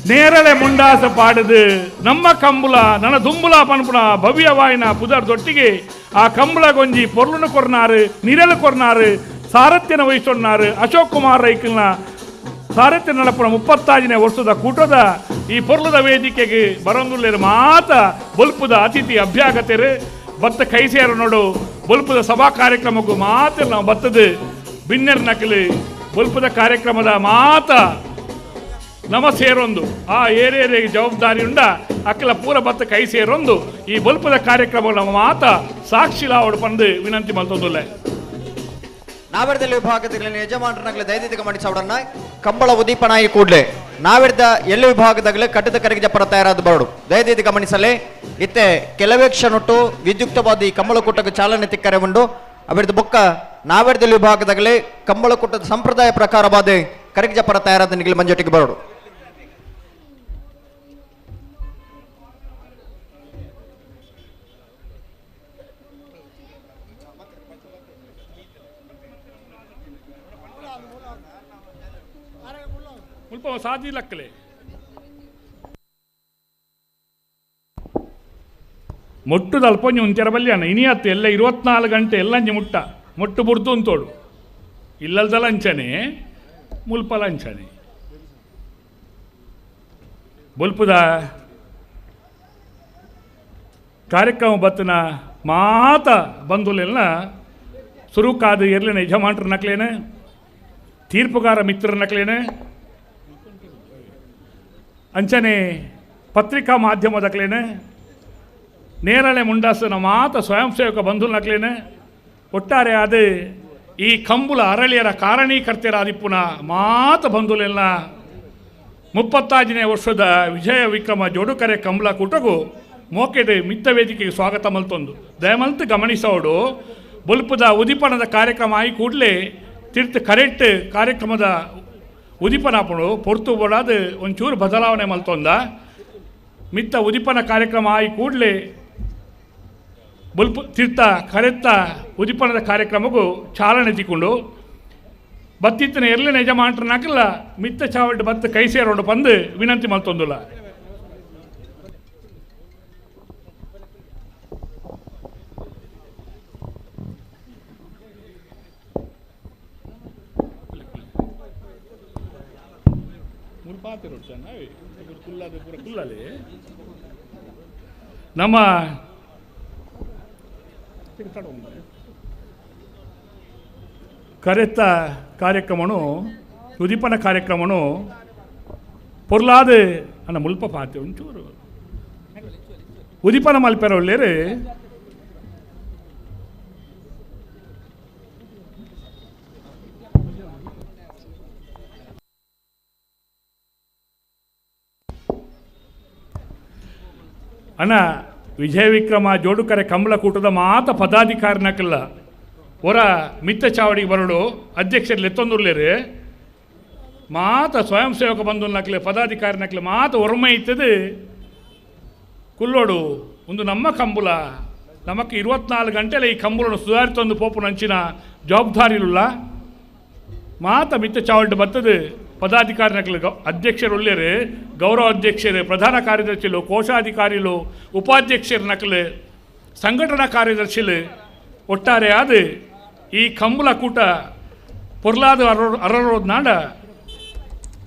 ನೇರಳೆ ಮುಂಡಾಸ ಪಾಡದು ನಮ್ಮ ಕಂಬುಲ ನನ್ನ ದುಂಬುಲ ಪನ್ಪುನ ಭವ್ಯವಾಯಿನ ಪುದರ್ ದೊಟ್ಟಿಗೆ ಆ ಕಂಬುಲ ಗೊಂಜಿ ಪೊರ್ಲುನು ಕೊರ್ನಾರು ನಿರಲು ಕೊರ್ನಾರು ಸಾರಥ್ಯನ ವಹಿಸೊನ್ನಾರು ಅಶೋಕ್ ಕುಮಾರ್ ರೈಕಲ್ನ ಸಾರಥ್ಯ ನಡಪುನ 35ನೇ ವರ್ಷದ ಕೂಟದ ಈ ಪೊರ್ಲುದ ವೇದಿಕೆಗೆ ಬರೊಂದುಲ್ಲೇರು ಮಾತ ಬೊಲ್ಪುದ ಅತಿಥಿ ಅಭ್ಯಾಗತರು ಬತ್ತ ಕೈಸೇರ ನೋಡು ಬೊಲ್ಪುದ ಸಭಾ ಕಾರ್ಯಕ್ರಮಕ್ಕೂ ಮಾತ್ರ ನಾವು ಬತ್ತದು ಬಿನ್ನೆರ್ ನಕಲಿ ಬೊಲ್ಪುದ ಕಾರ್ಯಕ್ರಮದ ಮಾತ ನಮ ಸೇರೊಂದು ಆ ಏರೇರಿಗೆ ಜವಾಬ್ದಾರಿ ಉಂಡ ಅಕ್ಕಲ ಪೂರ ಬತ್ತ ಕೈ ಸೇರೊಂದು ಈ ಬೊಲ್ಪದ ಕಾರ್ಯಕ್ರಮ ನಮ್ಮ ಮಾತ ಸಾಕ್ಷಿಲಾವಡು ಪಂದು ವಿನಂತಿ ಮಲ್ತೊಂದುಲ್ಲೆ. ನಾವೆರ್ದಲ್ಲಿ ವಿಭಾಗದಲ್ಲಿ ಯಜಮಾನರನ್ನಾಗಲೇ ದಯದಿದ್ದ ಗಮನಿಸವಡನ್ನ ಕಂಬಳ ಉದೀಪನಾಯಿ ಕೂಡಲೇ ನಾವೆರ್ದ ಎಲ್ಲಿ ವಿಭಾಗದಾಗಲೇ ಕಟ್ಟದ ಕರೆಗೆ ಜಪ್ಪರ ತಯಾರಾದ ಬರಡು ದಯದಿದ್ದು ಗಮನಿಸಲೇ ಇತ್ತೆ ಕೆಲವೇ ಕ್ಷಣೊಟ್ಟು ವಿದ್ಯುಕ್ತವಾದ ಈ ಕಂಬಳಕೂಟಕ್ಕೆ ಚಾಲನೆ ತಿಕ್ಕರೆ ಉಂಡು. ಅವರದ್ದು ಬೊಕ್ಕ ನಾವೆರ್ದಲ್ಲಿ ವಿಭಾಗದಾಗಲೇ ಕಂಬಳಕೂಟದ ಸಂಪ್ರದಾಯ ಪ್ರಕಾರವಾದ ಕರೆಗೆ ಜಪ್ಪರ ತಯಾರಾದ ನಿಗಲಿ ಮಂಜೊಟ್ಟಿಗೆ ಬರಡು. ಮುಲ್ಪ ಸಾದಿ ಲಕ್ಕಲೆ ಮೊಟ್ಟುದ ಅಲ್ಪೊಂಜಿ ಉಂಚರ ಬಲ್ಯಾನ ಇನಿಯತ್ತು ಎಲ್ಲ 24 ಗಂಟೆ ಎಲ್ಲಂಜಿ ಮುಟ್ಟ ಮೊಟ್ಟು ಬುಡ್ದು ಉಂತೋಡು ಇಲ್ಲಲ್ದ ಲಂಚನೆ ಮುಲ್ಪ ಲಂಚನೆ ಬೊಲ್ಪುದ ಕಾರ್ಯಕ್ರಮ ಬತ್ತನ ಮಾತ ಬಂಧುಲೆಲ್ಲ ಸುರುಕಾದ ಎರ್ಲಿನ ಯಜಮಾನ್ರ ನಕ್ಲೇನೆ ತೀರ್ಪುಗಾರ ಮಿತ್ರರ ನಕ್ಲೇನೆ ಅಂಚನೆ ಪತ್ರಿಕಾ ಮಾಧ್ಯಮದಕ್ಲೇನೆ ನೇರಳೆ ಮುಂಡಾಸನ ಮಾತ ಸ್ವಯಂ ಸೇವಕ ಬಂಧುನಕ್ಲೇನೆ ಒಟ್ಟಾರೆ ಅದು ಈ ಕಂಬುಲ ಅರಳಿಯರ ಕಾರಣೀಕರ್ತರಾದಿಪ್ಪುನ ಮಾತ ಬಂಧುಲೆಲ್ಲ 35ನೇ ವರ್ಷದ ವಿಜಯ ವಿಕ್ರಮ ಜೋಡುಕರೆ ಕಂಬಳ ಕೂಟಗೂ ಮೋಕೆಡ್ ಮಿತ್ತ ವೇದಿಕೆಗೆ ಸ್ವಾಗತ ಮಲ್ತೊಂದು ದಯಮಲ್ತು ಗಮನಿಸೋಡು ಬೊಲ್ಪುದ ಉದಿಪನದ ಕಾರ್ಯಕ್ರಮ ಆಯಿ ಕೂಡಲೇ ತೀರ್ಥ ಕರೆಕ್ಟ್ ಕಾರ್ಯಕ್ರಮದ ಉದಿಪನಾಪುಣು ಪೊರ್ತು ಬೋಡಾದ ಒಂಚೂರು ಬದಲಾವಣೆ ಮಲ್ತೊಂದ ಮಿತ್ತ ಉದಿಪನ ಕಾರ್ಯಕ್ರಮ ಆಯಿ ಕೂಡಲೇ ಬೊಲ್ಪು ತೀರ್ಥ ಕರೆತ್ತ ಉದಿಪನದ ಕಾರ್ಯಕ್ರಮಕ್ಕೂ ಚಾಲನೆ ತಿಕ್ಕೊಂಡು ಬತ್ತಿತ್ತನ ಎರ್ಲಿನ ಯಜಮಾನ್ರನಾಕಲ್ಲ ಮಿತ್ತ ಚಾವಡ್ ಬತ್ತ ಕೈ ಸೇರೋಡು ಬಂದು ವಿನಂತಿ ಮಲ್ತೊಂದುಲ್ಲ. ನಮ್ಮ ಕರೆತ್ತ ಕಾರ್ಯಕ್ರಮನು ಉದಿಪನ ಕಾರ್ಯಕ್ರಮನು ಪೊರ್ಲಾದ ಅನ್ನ ಮುಲ್ಪ ಪಾತೆ ಒಂಚೂರು ಉದಿಪನ ಮಲ್ಪೆರೊಲ್ಲೇರು ಅಣ್ಣ ವಿಜಯ ವಿಕ್ರಮ ಜೋಡುಕರೆ ಕಂಬಳಕೂಟದ ಮಾತ ಪದಾಧಿಕಾರಿನಕಲ್ಲ ಹೊರ ಮಿತ್ತ ಚಾವಡಿಗೆ ಬರಡು ಅಧ್ಯಕ್ಷರು ಲೆತ್ತೊಂದುರ್ಲೇರು ಮಾತ ಸ್ವಯಂ ಸೇವಕ ಬಂದು ನಕ್ಲೆ ಪದಾಧಿಕಾರಿ ನಕ್ಲೆ ಮಾತ ಒರ್ಮೆ ಇತ್ತದು ಕುಲ್ಲೋಡು ಒಂದು ನಮ್ಮ ಕಂಬುಲ ನಮಕ್ 24 ಗಂಟೆಲೆ ಈ ಕಂಬುಲನ್ನು ಸುಧಾರಿತೊಂದು ಪೋಪು ನಂಚಿನ ಜವಾಬ್ದಾರಿಲುಲ್ಲ ಮಾತ ಮಿತ್ತ ಚಾವಡಿ ಬರ್ತದೆ ಪದಾಧಿಕಾರಿ ನಕಲು ಅಧ್ಯಕ್ಷರು ಉಳ್ಳೇರು ಗೌರವ ಅಧ್ಯಕ್ಷರು ಪ್ರಧಾನ ಕಾರ್ಯದರ್ಶಿಲು ಕೋಶಾಧಿಕಾರಿಲು ಉಪಾಧ್ಯಕ್ಷರು ನಕಲು ಸಂಘಟನಾ ಕಾರ್ಯದರ್ಶಿಲು ಒಟ್ಟಾರೆ ಆದ ಈ ಕಂಬಳ ಕೂಟ ಪೊರ್ಲಾದ ಅರರೋದ್ ನಾಡ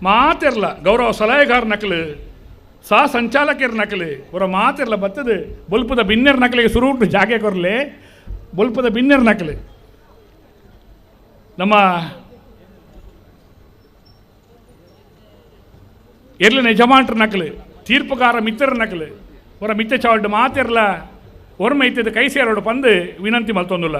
ಮಾತಿರಲ ಗೌರವ ಸಲಹೆಗಾರ ನಕಲು ಸಹ ಸಂಚಾಲಕರ ನಕಲು ಅವರ ಮಾತಿರಲ ಬರ್ತದೆ ಬೊಲ್ಪದ ಬಿನ್ನೆರ್ ನಕಲಿಗೆ ಸುರುಟು ಜಾಗೆ ಕೊರಲೆ ಬೊಲ್ಪದ ಬಿನ್ನೆರ್ ನಕಲು ನಮ್ಮ ಎರ್ಲಿನ ಯಜಮಾನ್ರ ನಕಲು ತೀರ್ಪುಗಾರ ಮಿತ್ರರ ನಕಲು ಅವರ ಮಿತ್ತ ಚಾವಡ್ ಮಾತಿರಲ ಒರ್ಮೆ ಇತ್ತದ ಕೈ ಸೇರೋಡು ಪಂದು ವಿನಂತಿ ಮಲ್ತೊಂದುಲ್ಲ.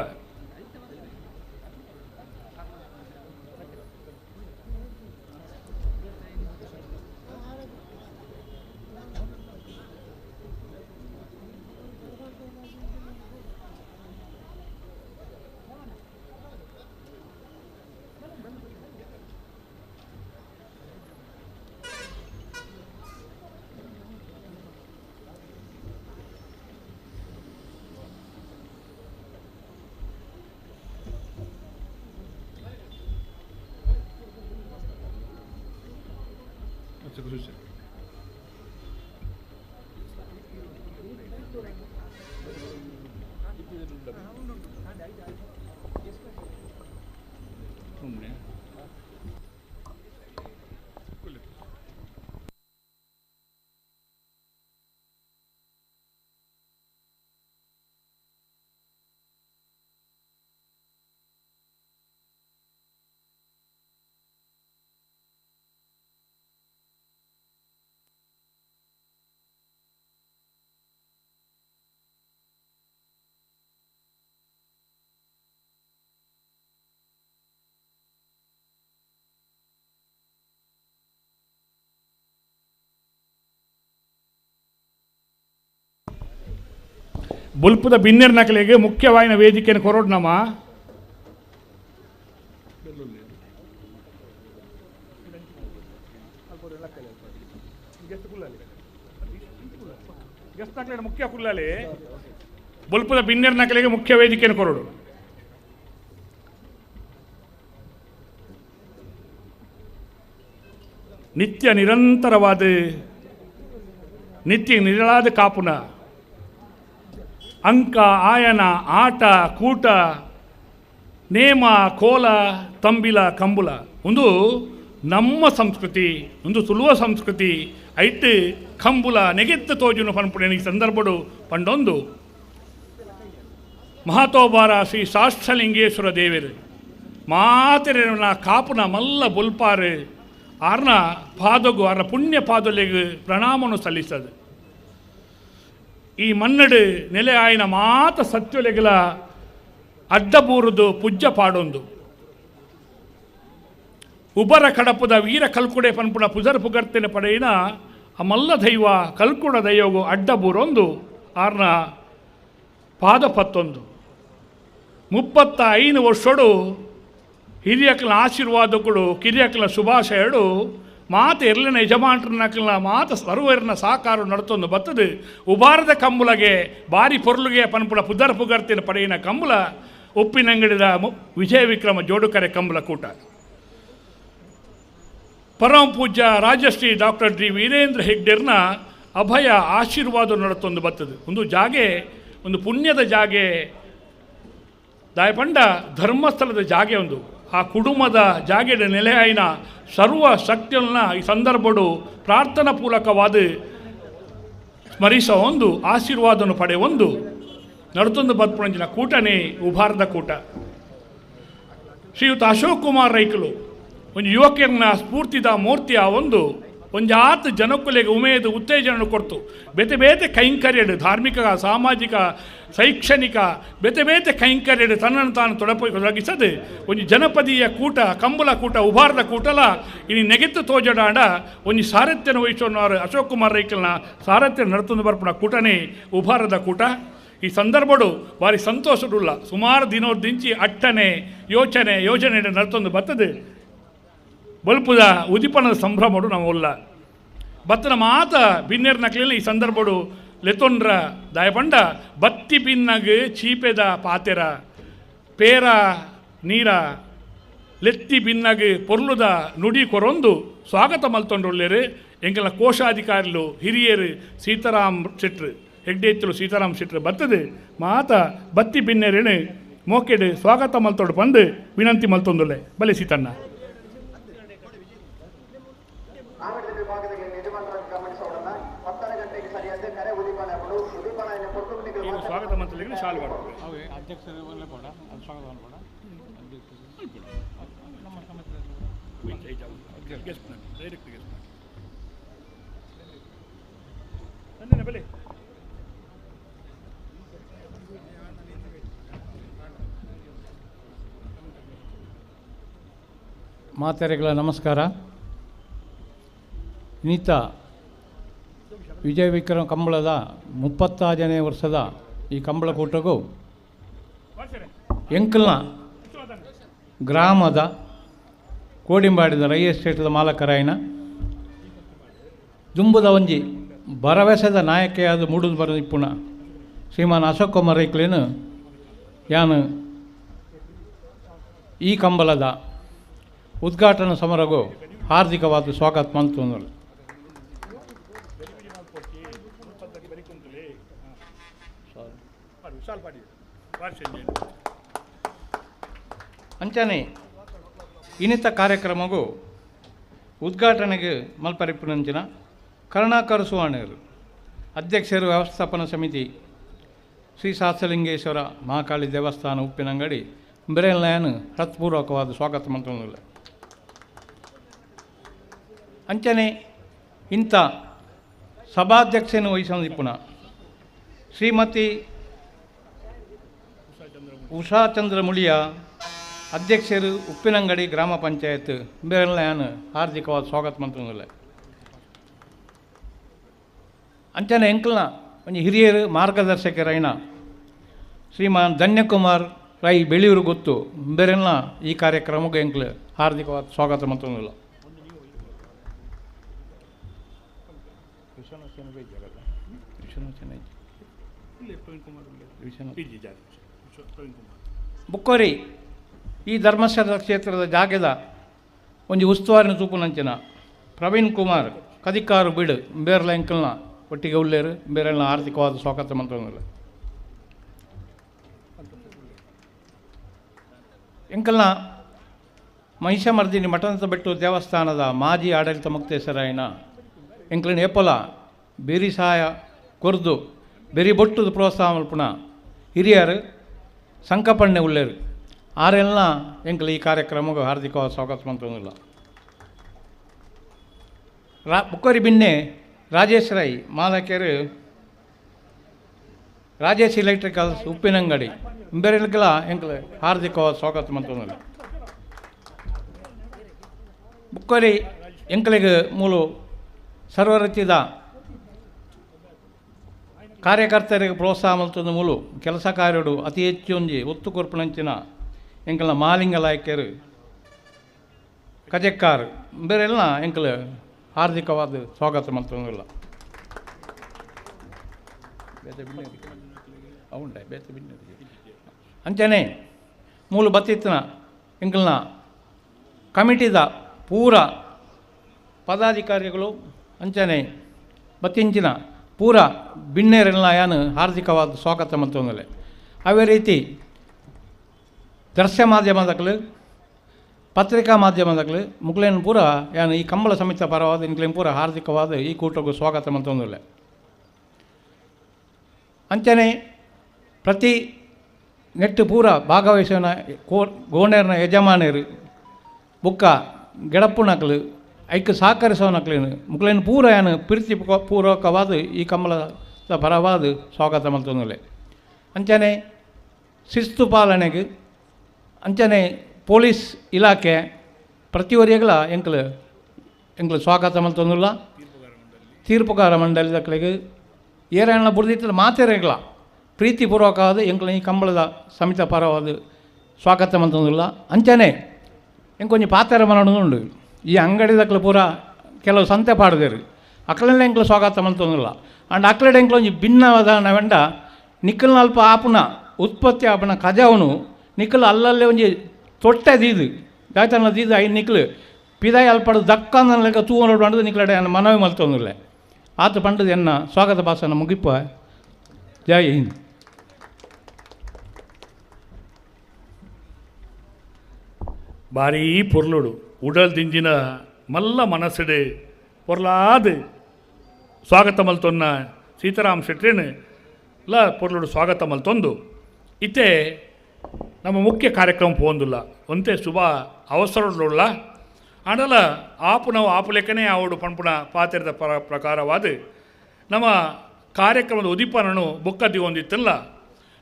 ಸೂಚನೆ. ಸುಮ್ಮನೆ ಬುಲ್ಪುದ ಬಿನ್ನೆರ್ ನಕಲಿಗೆ ಮುಖ್ಯವಾಯಿನ ವೇದಿಕೆಯನ್ನು ಕೊರೊಡ್ನಮ್ಮ. ಮುಖ್ಯ ಕುಲ್ಲಲಿ ಬುಲ್ಪುದ ಬಿನ್ನೆರ್ ನಕಲಿಗೆ ಮುಖ್ಯ ವೇದಿಕೆಯನ್ನು ಕೊರಡು. ನಿತ್ಯ ನಿರಂತರವಾದ ನಿತ್ಯ ನಿರಳಾದ ಕಾಪುನ ಅಂಕ ಆಯನ ಆಟ ಕೂಟ ನೇಮ ಕೋಲ ತಂಬಿಲ ಕಂಬುಲ ಒಂದು ನಮ್ಮ ಸಂಸ್ಕೃತಿ, ಒಂದು ತುಳುವ ಸಂಸ್ಕೃತಿ. ಐಟ್ ಕಂಬುಲ ನೆಗೆತ್ತ ತೋಜುನು ಪನ್ಪುಣೆ ಈ ಸಂದರ್ಭಡು ಪಂಡೊಂದು ಮಹಾತೋಬಾರ ಶ್ರೀ ಶಾಸ್ತ್ರಲಿಂಗೇಶ್ವರ ದೇವರು ಮಾತೆರೆನ ಕಾಪುನ ಮಲ್ಲ ಬುಲ್ಪಾರು ಆರ್ನ ಪಾದಗು ಆರ್ನ ಪುಣ್ಯ ಪಾದೊಲೆಗು ಪ್ರಣಾಮನು ಸಲ್ಲಿಸದು. ಈ ಮನ್ನಡು ನೆಲೆ ಆಯಿನ ಮಾತ ಸತ್ಯೊಲೆಗಲ ಅಡ್ಡಬೂರುದು ಪುಜ್ಜ ಪಾಡೊಂದು ಉಬರ ಕಡಪುದ ವೀರ ಕಲ್ಕುಡೆ ಪನ್ಪುಣ ಪುಜರ್ ಪುಗರ್ತಿನ ಪಡೆಯಿನ ಆ ಮಲ್ಲ ದೈವ ಕಲ್ಕುಡ ದೈವಗು ಅಡ್ಡಬೂರೊಂದು ಆರ್ನ ಪಾದಪತ್ತೊಂದು 35 ವರ್ಷಡು ಹಿರಿಯಕ್ಲ ಆಶೀರ್ವಾದಗಳು ಕಿರಿಯಕ್ಲ ಶುಭಾಶಯಡು ಮಾತ ಎರ್ಲಿನ ಯಜಮಾನ್ರನಕ್ಲ ಮಾತ ಸರ್ವರ್ನ ಸಾಕಾರ ನಡತೊಂದು ಬತ್ತದು. ಉಬಾರದ ಕಂಬುಲಗೆ ಬಾರಿ ಪೊರ್ಲುಗೆ ಪನ್ಪುಣ ಪುದರ್ ಪುಗರ್ತಿನ ಪಡೆಯಿನ ಕಂಬುಲ ಉಪ್ಪಿನಂಗಡಿದ ವಿಜಯ ವಿಕ್ರಮ ಜೋಡುಕರೆ ಕಂಬುಲ ಕೂಟ. ಪರಮ ಪೂಜ್ಯ ರಾಜಶ್ರೀ ಡಾಕ್ಟರ್ ಡಿ ವೀರೇಂದ್ರ ಹೆಗ್ಡೆರ್ನ ಅಭಯ ಆಶೀರ್ವಾದ ನಡತೊಂದು ಬತ್ತದು. ಒಂದು ಜಾಗೆ ಒಂದು ಪುಣ್ಯದ ಜಾಗೆ ದಾಯಪಂಡ ಧರ್ಮಸ್ಥಳದ ಜಾಗೆ ಒಂದು ಆ ಕುಟುಂಬದ ಜಾಗೆಯ ನೆಲೆಯಾಯಿನ ಸರ್ವ ಶಕ್ತಿಯನ್ನ ಈ ಸಂದರ್ಭಡು ಪ್ರಾರ್ಥನಾ ಪೂಲಕವಾದ ಸ್ಮರಿಸ ಒಂದು ಆಶೀರ್ವಾದವನ್ನು ಪಡೆಯೊಂದು ನಡತೊಂದು ಬತ್ಪುಣಂಚಿನ ಕೂಟನೇ ಉಭಾರದ ಕೂಟ. ಶ್ರೀಯುತ ಅಶೋಕ್ ಕುಮಾರ್ ರೈಕಲು ಒಂದು ಯುವಕರನ್ನ ಸ್ಫೂರ್ತಿದ ಮೂರ್ತಿಯ ಒಂದು ಒಂಜಾತ್ ಜನಕ್ಕುಲೆಗೆ ಉಮೇದು ಉತ್ತೇಜನ ಕೊಡ್ತು. ಬೇತೆ ಬೇತೆ ಕೈಂಕರ್ಯಡು ಧಾರ್ಮಿಕ ಸಾಮಾಜಿಕ ಶೈಕ್ಷಣಿಕ ಬೇತೆ ಬೇತೆ ಕೈಂಕರ್ಯಡು ತನ್ನನ್ನು ತಾನು ತೊಡಗಿಸದೆ ಒಂದು ಜನಪದೀಯ ಕೂಟ ಕಂಬುಲ ಕೂಟ ಉಭಾರದ ಕೂಟಲ ಇನಿ ನೆಗೆತ್ತು ತೋಜಡಾಂಡ ಒಂಜಿ ಸಾರಥ್ಯನ ವಹಿಸೋನವರು ಅಶೋಕ್ ಕುಮಾರ್ ರೈಕಲ್ನ ಸಾರಥ್ಯ ನಡತೊಂದು ಬರ್ಪುನ ಕೂಟನೇ ಉಭಾರದ ಕೂಟ. ಈ ಸಂದರ್ಭಡು ಭಾರಿ ಸಂತೋಷಡುಲ್ಲ. ಸುಮಾರು ದಿನೋದಿಂಚಿ ಅಟ್ಟನೆ ಯೋಚನೆ ಯೋಜನೆ ನಡತೊಂದು ಬರ್ತದೆ. ಬಲ್ಪುದ ಉದಿಪನದ ಸಂಭ್ರಮಡು ನಾವು ಉಲ್ಲ ಬತ್ತನ ಮಾತ ಬಿನ್ನೆರ್ ನಕ್ಲಿನ ಈ ಸಂದರ್ಭಡು ಲೆತೊಂಡ್ರ ದಾಯಪಂಡ ಬತ್ತಿ ಬಿನ್ನಗ್ ಚೀಪೆದ ಪಾತೆರ ಪೇರ ನೀರ ಲೆತ್ತಿ ಬಿನ್ನಗ್ ಪೊರ್ಲುದ ನುಡಿ ಕೊರೊಂದು ಸ್ವಾಗತ ಮಲ್ತೊಂಡ್ರುಲ್ಲೇರು ಎಂಕಲ್ನ ಕೋಶಾಧಿಕಾರಿಲು ಹಿರಿಯರು ಸೀತಾರಾಮ್ ಶೆಟ್ರು ಹೆಗ್ಡೇತ್ತಲು ಸೀತಾರಾಮ್ ಶೆಟ್ರು ಬರ್ತದೆ ಮಾತ ಬತ್ತಿ ಬಿನ್ನೆರೇನು ಮೋಕೆಡು ಸ್ವಾಗತ ಮಲ್ತೊಂಡು ಬಂದು ವಿನಂತಿ ಮಲ್ತೊಂದುಲ್ಲೆ. ಬಲೆ ಸೀತಣ್ಣ. ಸ್ವಾಗತ ಮಂತ್ರಿಗೆ ಶಾಲು ಮಾಡ್ತಾರೆ. ಮಾತೆರೆಗಳ ನಮಸ್ಕಾರ. ನೀತ ವಿಜಯ ವಿಕ್ರಮ ಕಂಬಳದ 36ನೇ ವರ್ಷದ ಈ ಕಂಬಳಕೂಟಗೂ ಎಂಕಲ್ನ ಗ್ರಾಮದ ಕೋಡಿಂಬಾಡಿದ ರೈ ಎಸ್ಟೇಟದ ಮಾಲಕರಾಯನ ದುಂಬುದ ಒಂಜಿ ಭರವಸೆದ ನಾಯಕೆಯಾದ ಮೂಡುದು ಬರ ಇಪ್ಪುಣ ಶ್ರೀಮಾನ್ ಅಶೋಕ್ ಕುಮಾರ್ ರೈಕ್ಲೇನು ಯಾನು ಈ ಕಂಬಳದ ಉದ್ಘಾಟನಾ ಸಮಾರಂಭ ಹಾರ್ದಿಕವಾದ ಸ್ವಾಗತ ಮಂತೊಂದು. ಅಂಚನೆ ಇನ್ನಿತ ಕಾರ್ಯಕ್ರಮಗೂ ಉದ್ಘಾಟನೆಗೆ ಮಲ್ಪರಿಪುನಂಚಿನ ಕರುಣಾಕರ್ ಸುವರ್ಣರು ಅಧ್ಯಕ್ಷರು ವ್ಯವಸ್ಥಾಪನಾ ಸಮಿತಿ ಶ್ರೀ ಸಹಸ್ರಲಿಂಗೇಶ್ವರ ಮಹಾಕಾಳಿ ದೇವಸ್ಥಾನ ಉಪ್ಪಿನಂಗಡಿ ಬೆರೆಲ್ಲಾಯನ್ ಹೃತ್ಪೂರ್ವಕವಾದ ಸ್ವಾಗತ ಮಂತ್ರವಿಲ್ಲ. ಅಂಚನೆ ಇಂಥ ಸಭಾಧ್ಯಕ್ಷೆಯನ್ನು ವಹಿಸಿದ ಶ್ರೀಮತಿ ಉಷಾಚಂದ್ರ ಮುಳಿಯ ಅಧ್ಯಕ್ಷರು ಉಪ್ಪಿನಂಗಡಿ ಗ್ರಾಮ ಪಂಚಾಯತ್ ಬೆರೆಲ್ಲಾಯನ್ ಹಾರ್ದಿಕವಾದ ಸ್ವಾಗತ ಮಂತ್ರವಿಲ್ಲ. ಅಂಚನೆ ಎಂಕಲ್ನ ಒಂಜಿ ಹಿರಿಯರು ಮಾರ್ಗದರ್ಶಕರೈನ ಶ್ರೀಮಾನ್ ಧನ್ಯಕುಮಾರ್ ರೈ ಬೆಳಿಯೂರು ಗೊತ್ತು ಬೇರೆಲ್ಲ ಈ ಕಾರ್ಯಕ್ರಮಕ್ಕೆ ಎಂಕ್ಲು ಹಾರ್ದಿಕವಾದ ಸ್ವಾಗತ ಮಂತ್ರವಿಲ್ಲ. ಬುಕ್ಕೋರಿ ಈ ಧರ್ಮಸ್ಥಳ ಕ್ಷೇತ್ರದ ಜಾಗದ ಒಂಜಿ ಉಸ್ತುವಾರಿನ ತೂಪುನಂಚಿನ ಪ್ರವೀಣ್ ಕುಮಾರ್ ಕದಿಕಾರು ಬೀಡು ಬೇರ್ಲ ಎಂಕಲ್ನ ಒಟ್ಟಿಗೆ ಉಳ್ಳೇರು ಬೇರೆಲ್ಲ ಆರ್ಥಿಕವಾದ ಸ್ವಾಗತ ಮಂತ್ರವಿಲ್ಲ. ಎಂಕಲ್ನ ಮಹಿಷಮರ್ದಿನಿ ಮಠದ ಬೆಟ್ಟು ದೇವಸ್ಥಾನದ ಮಾಜಿ ಆಡಳಿತ ಮುಕ್ತೇಶ್ವರಾಯನ ಎಂಕಲಿನ ಏಪೊಲ ಬೆರಿ ಸಹಾಯ ಕೊರ್ದು ಬೆರಿ ಬೊಟ್ಟುದು ಪ್ರೋತ್ಸಾಹ ಮಲ್ಪುನ ಹಿರಿಯರು ಸಂಕಪಣ್ಣೆ ಉಳ್ಳೇರು ಆರೆಲ್ಲ ಎಂಕಲ್ ಈ ಕಾರ್ಯಕ್ರಮಕ್ಕೆ ಹಾರ್ದಿಕವಾದ ಸ್ವಾಗತ ಮಂತ್ರವಿಲ್ಲ. ಬುಕ್ಕೋರಿ ಬಿನ್ನೆ ರಾಜೇಶ್ ರೈ ಮಾಲಕರು ರಾಜೇಶ್ ಎಲೆಕ್ಟ್ರಿಕಲ್ಸ್ ಉಪ್ಪಿನಂಗಡಿ ಬೇರೆಲ್ಲ ಎಂಕಲ್ ಹಾರ್ದಿಕವಾದ ಸ್ವಾಗತ ಮಂತ್ರವಿಲ್ಲ. ಬುಕ್ಕೋರಿ ಎಂಕಲಿಗೆ ಮೂಲು ಸರ್ವರಚಿದ ಕಾರ್ಯಕರ್ತರಿಗೆ ಪ್ರೋತ್ಸಾಹ ಮಲ್ತದ ಮೂಲು ಕೆಲಸ ಕಾರ್ಯಡು ಅತಿ ಹೆಚ್ಚು ಒಂಜಿ ಒತ್ತು ಕೊರ್ಪುನಂಚಿನ ಎಂಕಲ್ನ ಮಾಲಿಂಗ ಲಾಯಕರು ಕಜೆಕ್ಕಾರ್ ಬೇರೆಲ್ಲ ಎಂಕಲ್ ಹಾರ್ದಿಕವಾದ ಸ್ವಾಗತ ಮಂತ್ರವಿಲ್ಲ. ಅಂಚನೆ ಮೂಲು ಬತ್ತಿತ್ತಿನ ಎಂಕಲ್ನ ಕಮಿಟಿದ ಪೂರ ಪದಾಧಿಕಾರಿಗಳು ಅಂಚನೆ ಬತ್ತಿಂಚಿನ ಪೂರ ಬಿನ್ನೇರೆಲ್ಲ ಯಾನು ಹಾರ್ದಿಕವಾದ ಸ್ವಾಗತ ಮಂತ್ರವಿಲ್ಲ. ಅದೇ ರೀತಿ ದೃಶ್ಯ ಮಾಧ್ಯಮದಕ್ಲು ಪತ್ರಿಕಾ ಮಾಧ್ಯಮದಕ್ಲು ಮುಕ್ಲೇನ್ ಪೂರ ಯಾನು ಈ ಕಂಬಳ ಸಮಿತಿ ಪರವಾದ ಇಂಕ್ಲೇನ್ ಪೂರ ಹಾರ್ದಿಕವಾದ ಈ ಕೂಟಕ್ಕೂ ಸ್ವಾಗತ ಮಂತ್ರವಿಲ್ಲ. ಅಂಚನೆ ಪ್ರತಿ ನೆಟ್ಟು ಪೂರ ಭಾಗವಹಿಸೋನ ಗೋಣೇರ್ನ ಯಜಮಾನರು ಬುಕ್ಕ ಗೆಡಪ್ಪುನಕ್ಲು ಐಕ್ ಸಹಕರಿಸೋನಕ್ಲೇನು ಮುಕ್ಲೇನು ಪೂರ ಯಾನು ಪ್ರೀತಿ ಪೂರ್ವಕವಾದ ಈ ಕಂಬಳದ ಪರವಾದ ಸ್ವಾಗತ ಮಂತ್ರವಿಲ್ಲ. ಅಂಚನೆ ಶಿಸ್ತು ಪಾಲನೆಗೆ ಅಂಚನೆ ಪೊಲೀಸ್ ಇಲಾಖೆ ಪ್ರತಿಯೊರಿಗಳ ಎಂಕಲು ಎಂಕಲು ಸ್ವಾಗತ ಮಂತ್ರವಿಲ್ಲ. ತೀರ್ಪುಗಾರ ಮಂಡಳಿದಕ್ಳಿಗೆ ಏರಣ್ಣ ಬುರ್ದಿತ್ತದ ಮಾತೆರೆಗಳ ಪ್ರೀತಿಪೂರ್ವಕವಾದ ಎಂಕಲು ಈ ಕಂಬಳದ ಸಮಿತ ಪರವಾದ ಸ್ವಾಗತ ಮಂತ್ರವಿಲ್ಲ. ಅಂಚನೆ ಎಂಕೊಂಜಿ ಪಾತ್ರ ಮನೋಂಡು ಈ ಅಂಗಡಿದಕ್ಲು ಪೂರ ಕೆಲವು ಸಂತೆ ಪಾಡ್ದೇರು ಅಕ್ಲೆಲ್ಲ ಎಂಕಲು ಸ್ವಾಗತ ಮಂತ್ರವಿಲ್ಲ. ಅಂಡ್ ಅಕ್ಲೆಡೆ ಎಂಕಲು ಒಂಜಿ ಭಿನ್ನವಾದ ವೆಂಡ ನಿಕ್ಕಲ್ನ ಅಲ್ಪ ಆಪುನ ಉತ್ಪತ್ತಿ ಆಪುನ ಕಜಾವನು ನಿಕ್ಕಲು ಅಲ್ಲಲ್ಲೇ ಒಂಜಿ ತೊಟ್ಟೆ ದೀದು ದಾಯ್ತನ ದೀದು ಐದು ನಿಕ್ಲು ಪಿದಾಯಿ ಅಲ್ಪಡು ದಕ್ಕಂದ ಲೆಕ್ಕ ತೂವನ ಪಂಡದು ನಿಕ್ಲಡೆ ಮನವಿ ಮಲ್ತೊಂದಿಲ್ಲ. ಆತ ಪಂಡದು ಎನ್ನ ಸ್ವಾಗತ ಭಾಷಣ ಮುಗಿಪ. ಜೈ ಹಿಂದ್. ಭಾರೀ ಪೊರ್ಲುಡು ಉಡಲ್ ದಿಂಜಿನ ಮಲ್ಲ ಮನಸ್ಸುಡು ಪೊರ್ಲಾದು ಸ್ವಾಗತ ಮಲ್ತೊನ್ನ ಸೀತಾರಾಮ್ ಶೆಟ್ರಿನ ಲ ಪೊರ್ಲುಡು ಸ್ವಾಗತ ಮಲ್ತೊಂದು ಇತ್ತೆ ನಮ್ಮ ಮುಖ್ಯ ಕಾರ್ಯಕ್ರಮ ಪೋಂದುಲ್ಲ ಒಂತೆ ಶುಭ ಅವಸರಡುಳ್ಳ ಆಂಡಲ ಆಪು ನಾವು ಆಪು ಲೆಕ್ಕನೇ ಆವಡು ಪಣ್ಪುಣ ಪಾತ್ರದ ಪ್ರಕಾರವಾದ ನಮ್ಮ ಕಾರ್ಯಕ್ರಮದ ಉದೀಪನನ್ನು ಬುಕ್ಕದಿ ಹೊಂದಿತ್ತಲ್ಲ.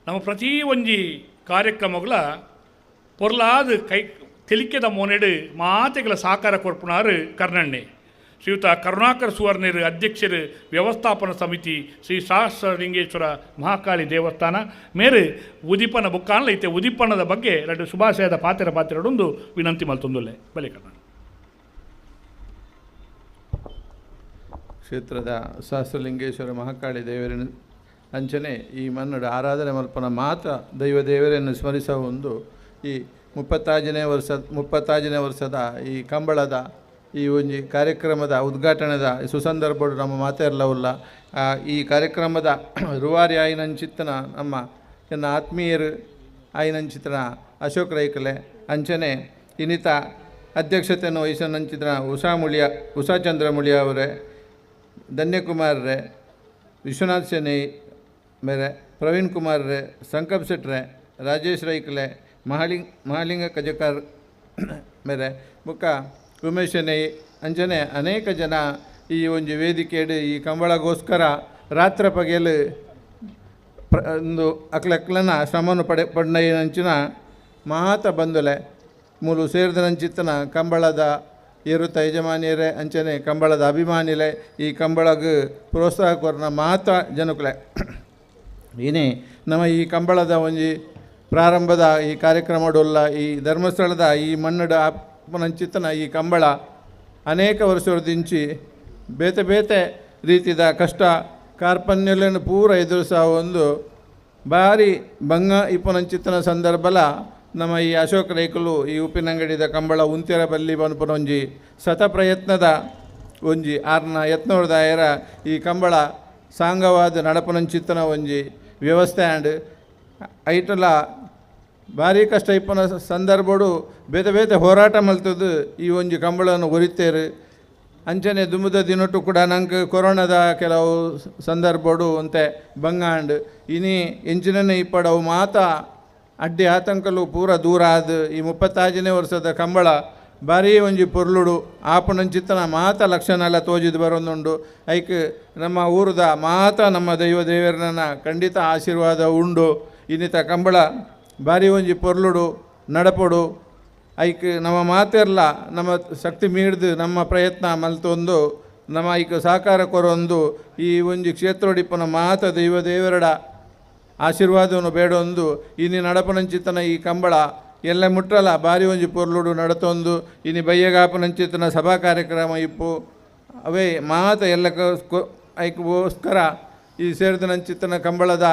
ನಮ್ಮ ಪ್ರತಿ ಒಂಜಿ ಕಾರ್ಯಕ್ರಮಗಳ ಪೊರ್ಲಾದ ಕೈ ತೆಲಿಕೆದ ಮೋನೆಡು ಮಾತೆಗಳ ಸಾಕಾರ ಕೊರ್ಪುಣಾರು ಕರ್ನಣ್ಣೆ ಶ್ರೀಯುತ ಕರುಣಾಕರ್ ಸುವರ್ಣರು ಅಧ್ಯಕ್ಷರು ವ್ಯವಸ್ಥಾಪನಾ ಸಮಿತಿ ಶ್ರೀ ಸಹಸ್ರಲಿಂಗೇಶ್ವರ ಮಹಾಕಾಳಿ ದೇವಸ್ಥಾನ ಮೇರು ಉದೀಪನ ಬುಕ್ಕಾನ್ಲ ಐತೆ ಉದೀಪನದ ಬಗ್ಗೆ ಎರಡು ಶುಭಾಶಯದ ಪಾತ್ರ ಪಾತ್ರರೊಂದು ವಿನಂತಿ ಮಲ್ತೊಂದುಲ್ಲೆ ಬಲೆ ಕರ್ನಾಟಕ ಕ್ಷೇತ್ರದ ಸಹಸ್ರಲಿಂಗೇಶ್ವರ ಮಹಾಕಾಳಿ ದೇವರನ್ನು ಅಂಚನೆ ಈ ಮನ್ನಡ ಆರಾಧನೆ ಮಲ್ಪನ ಮಾತ್ರ ದೈವ ದೇವರನ್ನು ಸ್ಮರಿಸುವ ಒಂದು ಈ 36ನೇ ವರ್ಷದ ಈ ಕಂಬಳದ ಈ ಒಂಜಿ ಕಾರ್ಯಕ್ರಮದ ಉದ್ಘಾಟನೆದ ಸುಸಂದರ್ಭಡು ನಮ್ಮ ಮಾತೆರ್ಲವುಲ್ಲ ಈ ಕಾರ್ಯಕ್ರಮದ ರೂವಾರಿ ಆಯಿನಂಚಿತ್ತನ ನಮ್ಮ ಎನ್ನ ಆತ್ಮೀಯರು ಆಯಿನಂಚಿತ್ರ ಅಶೋಕ್ ರೈಕಲೆ ಅಂಚನೆ ಇನ್ನಿತ ಅಧ್ಯಕ್ಷತೆಯನ್ನು ವಹಿಸನಂಚಿತ್ರ ಉಷಾ ಮುಳಿಯ ಉಷಾಚಂದ್ರ ಮುಳಿಯ ಅವರೇ, ಧನ್ಯಕುಮಾರ್ರೆ, ವಿಶ್ವನಾಥ್ ಶೆಣೈ ಮೇರೆ, ಪ್ರವೀಣ್ ಕುಮಾರ್ರೆ, ಸಂಕಪ್ ಶೆಟ್ರೆ, ರಾಜೇಶ್ ರೈಕಲೆ, ಮಹಾಲಿಂಗ ಕಜಕಾರ್ ಮೇರೆ, ಬುಕ್ಕ ಉಮೇಶ್ ಶೆಣೈ ಅಂಚನೆ ಅನೇಕ ಜನ ಈ ಒಂಜಿ ವೇದಿಕೆಡು ಈ ಕಂಬಳಗೋಸ್ಕರ ರಾತ್ರ ಪಗೆಲು ಒಂದು ಅಕ್ಲಕ್ಲನ ಶ್ರಮನು ಪಡ್ನಂಚಿನ ಮಾತ ಬಂದುಲೆ ಮೂಲು ಸೇರಿದನಂಚಿತ್ತನ ಕಂಬಳದ ಏರುತ್ತ ಯಜಮಾನಿಯರೇ ಅಂಚನೆ ಕಂಬಳದ ಅಭಿಮಾನಿಲೆ ಈ ಕಂಬಳಗ್ ಪ್ರೋತ್ಸಾಹ ಕೊರ್ನ ಮಾತ ಜನಕುಲೆ. ಇನಿ ನಮ್ಮ ಈ ಕಂಬಳದ ಒಂಜಿ ಪ್ರಾರಂಭದ ಈ ಕಾರ್ಯಕ್ರಮಡುಲ್ಲ ಈ ಧರ್ಮಸ್ಥಳದ ಈ ಮಣ್ಣುಡ ಆಪನಂಚಿತ್ತನ ಈ ಕಂಬಳ ಅನೇಕ ವರ್ಷದಿಂಚಿ ಬೇತೆ ಬೇತೆ ರೀತಿದ ಕಷ್ಟ ಕಾರ್ಪಣ್ಯలను ಪೂರ ಎದುರಿಸ ಒಂದು ಭಾರಿ ಬಂಗ ಇಪ್ಪನಂಚಿತ್ತನ ಸಂದರ್ಭಲ ನಮ್ಮ ಈ ಅಶೋಕ್ ರೈಕುಲು ಈ ಉಪ್ಪಿನಂಗಡಿದ ಕಂಬಳ ಉಂತಿರ ಬಲ್ಲಿ ಬನ್ಪುನ ಒಂಜಿ ಸತ ಪ್ರಯತ್ನದ ಒಂಜಿ ಆರ್ನ ಯತ್ನೋರ್ದಾಯರ ಈ ಕಂಬಳ ಸಾಂಗವಾದ ನಡಪನಂಚಿತ್ತನ ಒಂಜಿ ವ್ಯವಸ್ಥೆ ಆ್ಯಂಡ್ ಐಟಲ ಭಾರಿ ಕಷ್ಟ ಇಪ್ಪನ ಸಂದರ್ಭಡು ಬೇತೆ ಬೇತೆ ಹೋರಾಟ ಮಲ್ತದ್ದು ಈ ಒಂಜಿ ಕಂಬಳನ್ನು ಒರಿತೇರು. ಅಂಚನೆ ದುಂಬುದ ದಿನೊಟ್ಟು ಕೂಡ ನಂಗೆ ಕೊರೋನಾದ ಕೆಲವು ಸಂದರ್ಭಡು ಅಂತೆ ಬಂಗಾಂಡ್ ಇನಿ ಎಂಚಿನನೆ ಇಪ್ಪಡವು ಮಾತ ಅಡ್ಡಿ ಆತಂಕಲು ಪೂರ ದೂರ ಆದ ಈ 35ನೇ ವರ್ಷದ ಕಂಬಳ ಭಾರೀ ಒಂಜಿ ಪೊರ್ಲುಡು ಆಪುನಂಚಿತ್ತನ ಮಾತ ಲಕ್ಷಣಲ ತೋಜಿದು ಬರೋದುಂಡು. ಐಕ್ ನಮ್ಮ ಊರುದ ಮಾತ ನಮ್ಮ ದೈವ ದೇವರನ್ನ ಖಂಡಿತ ಆಶೀರ್ವಾದ ಉಂಡು. ಇನ್ನಿತ ಕಂಬಳ ಭಾರಿ ಒಂಜಿ ಪೊರ್ಲುಡು ನಡಪೊಡು. ಐಕ್ ನಮ್ಮ ಮಾತೆರ್ಲ ನಮ್ಮ ಶಕ್ತಿ ಮೀಡ್ದು ನಮ್ಮ ಪ್ರಯತ್ನ ಮಲ್ತೊಂದು ನಮ್ಮ ಐಕ್ ಸಹಕಾರ ಕೊರೊಂದು ಈ ಒಂಜಿ ಕ್ಷೇತ್ರೋಡಿಪ್ಪನ ಮಾತ ದೈವ ದೇವರಡ ಆಶೀರ್ವಾದವನ್ನು ಬೇಡೊಂದು ಇನಿ ನಡಪನಂಚಿತನ ಈ ಕಂಬಳ ಎಲ್ಲ ಮುಟ್ಟಲ ಭಾರಿ ಒಂಜಿ ಪೊರ್ಲುಡು ನಡತೊಂದು ಇನಿ ಬಯ್ಯಗಾಪನಂಚಿತನ ಸಭಾ ಕಾರ್ಯಕ್ರಮ ಇಪ್ಪು ಅವೇ ಮಾತ ಎಲ್ಲ ಐಕ್ಗೋಸ್ಕರ ಈ ಸೇರಿದನಂಚಿತನ ಕಂಬಳದ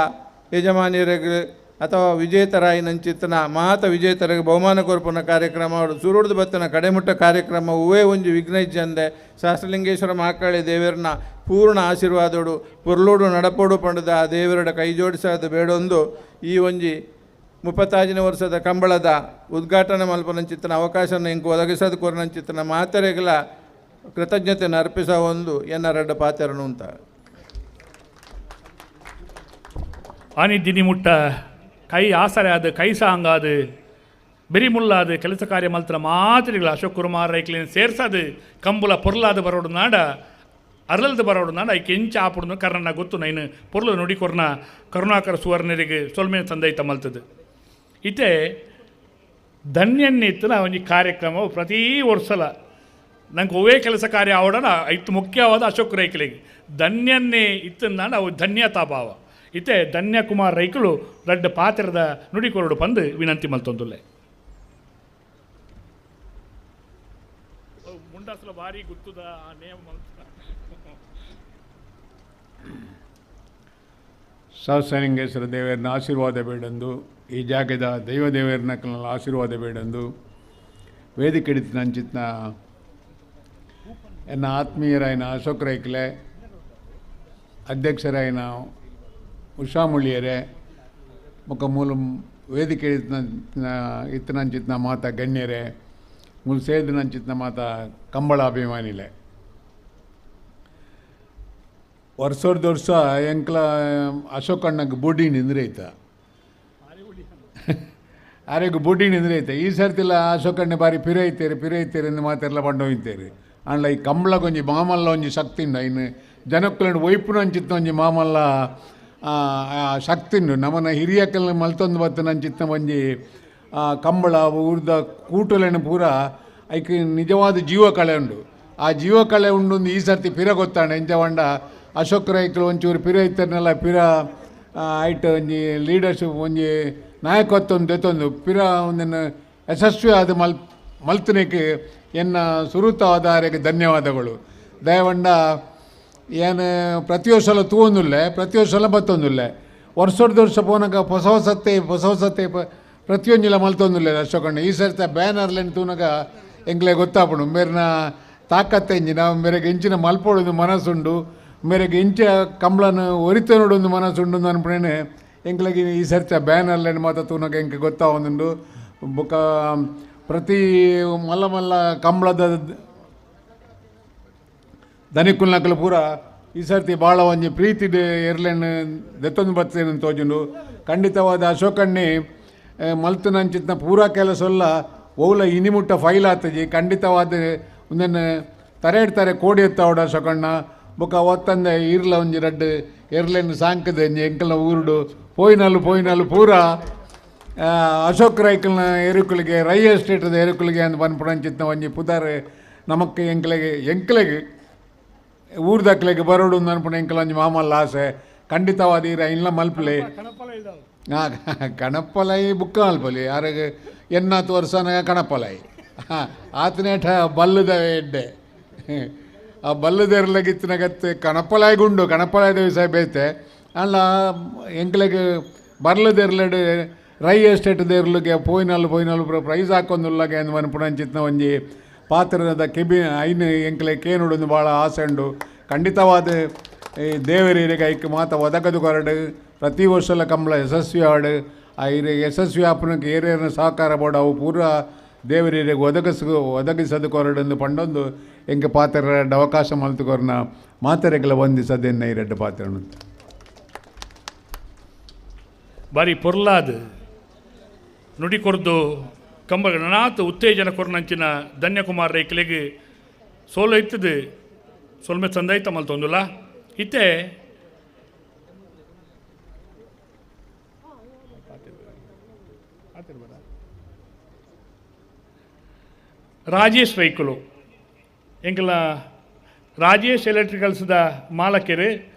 ಯಜಮಾನಿಯರಿಗೆ ಅಥವಾ ವಿಜೇತರಾಯಿನಂಚಿತನ ಮಾತ ವಿಜೇತರಿಗೆ ಬಹುಮಾನ ಕೊರ್ಪುನ ಕಾರ್ಯಕ್ರಮ ಸುರುಡ್ದು ಬತ್ತನ ಕಡೆಮುಟ್ಟ ಕಾರ್ಯಕ್ರಮ ಹೂವೇ ಒಂಜಿ ವಿಘ್ನ ಇಜ್ಜಂದೆ ಶಾಸ್ತ್ರಲಿಂಗೇಶ್ವರ ಮಹಾಕಾಳಿ ದೇವರನ್ನ ಪೂರ್ಣ ಆಶೀರ್ವಾದೋಡು ಪೊರ್ಲೋಡು ನಡಪೋಡು ಪಂಡದ ಆ ದೇವರಡ ಕೈ ಜೋಡಿಸಾದ ಬೇಡೊಂದು ಈ ಒಂಜಿ 35ನೇ ವರ್ಷದ ಕಂಬಳದ ಉದ್ಘಾಟನೆ ಮಲ್ಪನಂಚಿತ್ತನ ಅವಕಾಶನ ಇಂಕು ಒದಗಿಸೋದು ಕೊರನಂಚಿತ್ತನ ಮಾತರೆಗಳ ಕೃತಜ್ಞತೆಯನ್ನು ಅರ್ಪಿಸ ಒಂದು ಎನ್ನ ರಡ್ಡ ಪಾತ್ರನು ಅಂತ. ಆನಿ ದಿನಿ ಮುಟ್ಟ ಕೈ ಆಸರೆ ಆದ ಕೈ ಸಾಂಗಾದು ಬೆರಿಮುಲ್ಲಾದ ಕೆಲಸ ಕಾರ್ಯ ಮಲ್ತನ ಮಾತ್ರಿಗಳ ಅಶೋಕ್ ಕುಮಾರ್ ರೈಕ್ಲಿನ ಸೇರ್ಸದು ಕಂಬುಲ ಪೊರ್ಲಾದ ಬರೋಡು ನಾಡ ಅರಳದು ಬರೋಡು ನಾಡ ಐಕೆ ಎಂಚ ಆಪುಡ್ದು ಕರ್ಣನ ಗೊತ್ತು ನೈನು ಪೊರ್ಲು ನುಡಿಕೊರ್ನ ಕರುಣಾಕರ ಸುವರ್ಣರಿಗೆ ಸೊಲ್ಮೆ ತಂದೈತ ಮಲ್ತದು. ಇತ್ತೆ ಧನ್ಯನ್ನಿತ್ತನ ಒಂಜಿ ಕಾರ್ಯಕ್ರಮ ಪ್ರತೀ ವರ್ಷಲ ನಂಗೆ ಒವೇ ಕೆಲಸ ಕಾರ್ಯ ಆವಡನ ಇತ್ತು ಮುಖ್ಯವಾದ ಅಶೋಕ್ ರೈಕ್ಲಿಗೆ ಧನ್ಯನ್ನೇ ಇತ್ತಂದಾಂಡ ಅವು ಧನ್ಯತಾ ಭಾವ. ಇತ್ತೆ ಧನ್ಯಕುಮಾರ್ ರೈಕುಲು ರಡ್ಡ ಪಾತ್ರದ ನುಡಿಕೊರಡು ಪಂದು ವಿನಂತಿ ಮಲ್ತೊಂದುಲ್ಲೆ. ಮುಂಡಾಸಲ ಭಾರಿ ಗುತ್ತುದ ಆ ನೇಮ ಸಹಸ್ರಲಿಂಗೇಶ್ವರ ದೇವರನ್ನ ಆಶೀರ್ವಾದ ಬೇಡಂದು ಈ ಜಾಗದ ದೈವ ದೇವರನ್ನ ಆಶೀರ್ವಾದ ಬೇಡಂದು ವೇದಿಕೆ ಹಿಡಿತ ನಂಚಿತ್ನ ಎನ್ನ ಆತ್ಮೀಯರಾಯನ ಅಶೋಕ್ ರೈಕ್ಲೆ, ಅಧ್ಯಕ್ಷರಾಯನ ಉಷಾ ಮುಳ್ಳಿಯರೇ, ಮುಖ ಮೂಲ ವೇದಿಕೆ ಇತ್ತನಂಚಿತ್ನ ಮಾತಾ ಗಣ್ಯರೇ, ಮೂಲ ಸೇರಿದನಂಚಿತ್ನ ಮಾತಾ ಕಂಬಳ ಅಭಿಮಾನಿಲೆ. ವರ್ಷದ ವರ್ಷ ಎಂಕ್ಲ ಅಶೋಕಣ್ಣಗೆ ಬೊಡಿ ನಿಂದ್ರೈತ, ಆರೋಗ್ಯ ಬೊಡಿ ನಿಂದ್ರೈತೆ. ಈ ಸರ್ತಿಲ್ಲ ಅಶೋಕಣ್ಣೆ ಬಾರಿ ಪಿರೈತೇರಿ ಪಿರೈತೇರಿ ಎಂದು ಮಾತೆಲ್ಲ ಪಂಡೋಯ್ತೇರಿ. ಅಂಡ್ಲ ಈ ಕಂಬಳಗೊಂಜಿ ಮಾಮಲ್ಲ ಒಂಜಿ ಶಕ್ತಿ ಉಂಡು, ಇನ್ನು ಜನಕ್ಕುಲೆಂಡು ಒಯ್ಪುನ ಅಂಚಿತ್ತ ಒಂಜಿ ಮಾಮಲ್ಲ ಶಕ್ತಿ ಉಂಡು. ನಮ್ಮನ ಹಿರಿಯಕಲ್ನ ಮಲ್ತೊಂದು ಬತ್ತನ ಅಂಚಿತ್ತ ಒಂಜಿ ಕಂಬಳ ಊರ್ದ ಕೂಟುಲೆನ ಪೂರ ಐಕ್ ನಿಜವಾದ ಜೀವಕಳೆ ಉಂಡು. ಆ ಜೀವಕಳೆ ಉಂಡು ಈ ಸರ್ತಿ ಪಿರ ಗೊತ್ತಾಂಡ ಎಂಚ ಪಂಡ ಅಶೋಕ್ ರೈಕ್ಲು ಒಂಚೂರು ಪಿರ ಇತ್ತರ್ನೆಲ್ಲ ಪಿರ ಐಟ್ ಒಂಜಿ ಲೀಡರ್ಶಿಪ್ ಒಂಜಿ ನಾಯಕತ್ವ ಒಂದು ದೆತ್ತೊಂದು ಪಿರ ಒಂದನ್ನು ಯಶಸ್ವಿ ಆದ ಮಲ್ತನೇಕ್ ಎನ್ನ ಸುರುತವಾದ ಆರೆಗೆ ಧನ್ಯವಾದಗಳು. ದಯವಂಡ ಏನು ಪ್ರತಿಯೊಂದು ಸಲ ತೂವೊಂದುಲ್ಲೆ, ಪ್ರತಿಯೊಂದು ಸಲ ಬತ್ತೊಂದುಲ್ಲೆ, ವರ್ಷದ ವರ್ಷ ಪೋನಗ ಹೊಸ ಹೊಸತ್ತೆ ಹೊಸ ಹೊಸತ್ತೆ ಪ್ರತಿಯೊಂಜಿಲ ಮಲ್ತೊಂದುಲ್ಲೆ ಅಶೋಕಣ್ಣ. ಈ ಸರ್ತ ಬ್ಯಾನರ್ಲೆನ್ ತೂನಗ ಎಂಕ್ಲೆ ಗೊತ್ತಾಪುಂಡು ಮೇರ್ನ ತಾಕತ್ತೆ ಎಂಜಿನ ಮೇರೆಗೆ ಎಂಚಿನ ಮಲ್ಪೊಡೊಂದು ಮನಸ್ಸುಂಡು, ಮೇರೆಗೆ ಎಂಚ ಕಂಬಳನ ಒರಿತನೊಡೊಂದು ಮನಸ್ಸುಂಡು ಅನ್ಪುಣೇನೆ ಎಂಕ್ಲೆಗ್ ಈ ಸರ್ತಿ ಬ್ಯಾನರ್ಲೆನ್ ಮಾತ ತೂನಗ ಎಂಕ್ ಗೊತ್ತಾವೊಂದುಂಡು. ಬೊಕ ಪ್ರತಿ ಮಲ್ಲ ಮಲ್ಲ ಕಂಬಳದ ದನಿಕುಲ್ನಕುಲು ಪೂರ ಈ ಸರ್ತಿ ಭಾಳ ಒಂಜಿ ಪ್ರೀತಿಡ್ ಎರ್ಲೆನ್ ದೆತ್ತೊಂದು ಬತ್ತೇನೆ ತೋಜುಂಡು. ಖಂಡಿತವಾದ ಅಶೋಕಣ್ಣೆ ಮಲ್ತುನಂಚಿತ್ನ ಪೂರಾ ಕೆಲಸೊಲ್ಲ ಒವ್ಲ ಇನಿಮುಟ್ಟ ಫೈಲ್ ಆತಜಿ. ಖಂಡಿತವಾದ ಉಂದೆನ್ ತರೆ ಕೋಡಿ ಎತ್ತಾವಡ ಅಶೋಕಣ್ಣ. ಬೊಕ ಒತ್ತಂದೆ ಈರ್ಲ ಒಂಜಿ ರಡ್ಡ್ ಎರ್ಲೆನ್ ಸಾಂಕದ ಒಂಜಿ ಎಂಕಲ್ನ ಊರುಡು ಪೋಯಿನಲ್ಲು ಪೋಯಿನಲ್ಲು ಪೂರ ಅಶೋಕ್ ರೈಕಲ್ನ ಎರುಕುಲಿಗೆ ರೈ ಎಸ್ಟೇಟದ ಎರುಕುಲಿಗೆ ಅಂದ್ ಪನ್ಪುನಂಚಿತ್ನ ಒಂಜಿ ಪುದರ್ ನಮಕ್ ಎಂಕ್ಲೆಗ್ ಎಂಕ್ಲೆಗ್ ಊರ್ದಕ್ಲೆಗ್ ಬರೋಡು ಅನ್ಪುನ ಎಂಕಲ್ ಒಂಜಿ ಮಾಮಲ್ಲ ಆಸೆ. ಖಂಡಿತವಾದ ಈರ ಇಲ್ಲ ಮಲ್ಪಲೆ ಕಣಪ್ಪಲೈ ಬುಕ್ಕ ಮಲ್ಪಲಿ ಯಾರಿಗೆ ಎನ್ನಾತು ವರ್ಷನ ಕಣಪ್ಪಲೈ ಆತನೇಠ ಬಲ್ಲದ ಎಡ್ಡೆ ಆ ಬಲ್ಲದೆರ್ಲಗಿತ್ತಿನಗತ್ತೆ ಕಣಪ್ಪಲಾಯಿ ಗುಂಡು ಕಣಪ್ಪಲಾಯ ದೇವಿ ಸಾಹೇಬ್ ಐತೆ ಅಲ್ಲ ಎಂಕ್ಲೆಗ್ ಬರ್ಲದೆರ್ಲೆಡ್ ರೈ ಎಸ್ಟೇಟ್ ದೇರ್ಲುಗೆ ಪೋಯಿನಲ್ಲು ಪೋಯಿನಲ್ಲು ಪ್ರೈಸ್ ಹಾಕೊಂದುಲ್ಲಗೆ ಅಂದ್ ಪನ್ಪುನಂಚಿತ್ನ ಒಂಜಿ ಪಾತ್ರದ ಕೆಬಿ ಐನು ಎಂಕ್ಲೆ ಕೇನುಡೊಂದು ಭಾಳ ಆಸೆ ಉಂಡು. ಖಂಡಿತವಾದ ಈ ದೇವರಿಗೆ ಐಕ್ ಮಾತ ಒದಗದು ಕೊರಡು ಪ್ರತಿ ವರ್ಷಲ ಕಂಬಳ ಯಶಸ್ವಿ ಆಡು ಆ ಇರೆ ಯಶಸ್ವಿ ಆಪನಕ್ಕೆ ಏರೇನ ಸಹಕಾರ ಬೋಡು ಅವು ಪೂರ ದೇವರಿಗೆ ಒದಗಿಸದು ಕೊರಡು ಪಂಡೊಂದು ಎಂಕೆ ಪಾತ್ರ ಅವಕಾಶ ಮಲ್ತು ಕೊರ್ನ ಮಾತೆರೆಗ್ಲ ವಂದಿಸದೆನ್ನ ಈ ರೆಡ್ಡು ಪಾತ್ರ ಬಾರಿ ಪೊರ್ಲಾದ ನುಡಿ ಕೊರ್ದು ಕಂಬಗಣನಾಥ ಉತ್ತೇಜನ ಕೊರ್ನಂಚಿನ ಧನ್ಯಕುಮಾರ್ ರೈಕ್ಲೆಗ್ ಸೋಲು ಇತ್ತದು ಸೊಲ್ಮೆ ಚಂದಾಯ್ತ ಮಲ್ತೊಂದುಲ್ಲ ಇತ್ತೆ ರಾಜೇಶ್ ರೈಕುಲು ಎಂಕಲ ರಾಜೇಶ್ ಎಲೆಕ್ಟ್ರಿಕಲ್ಸ್ದ ಮಾಲಕೆರೆ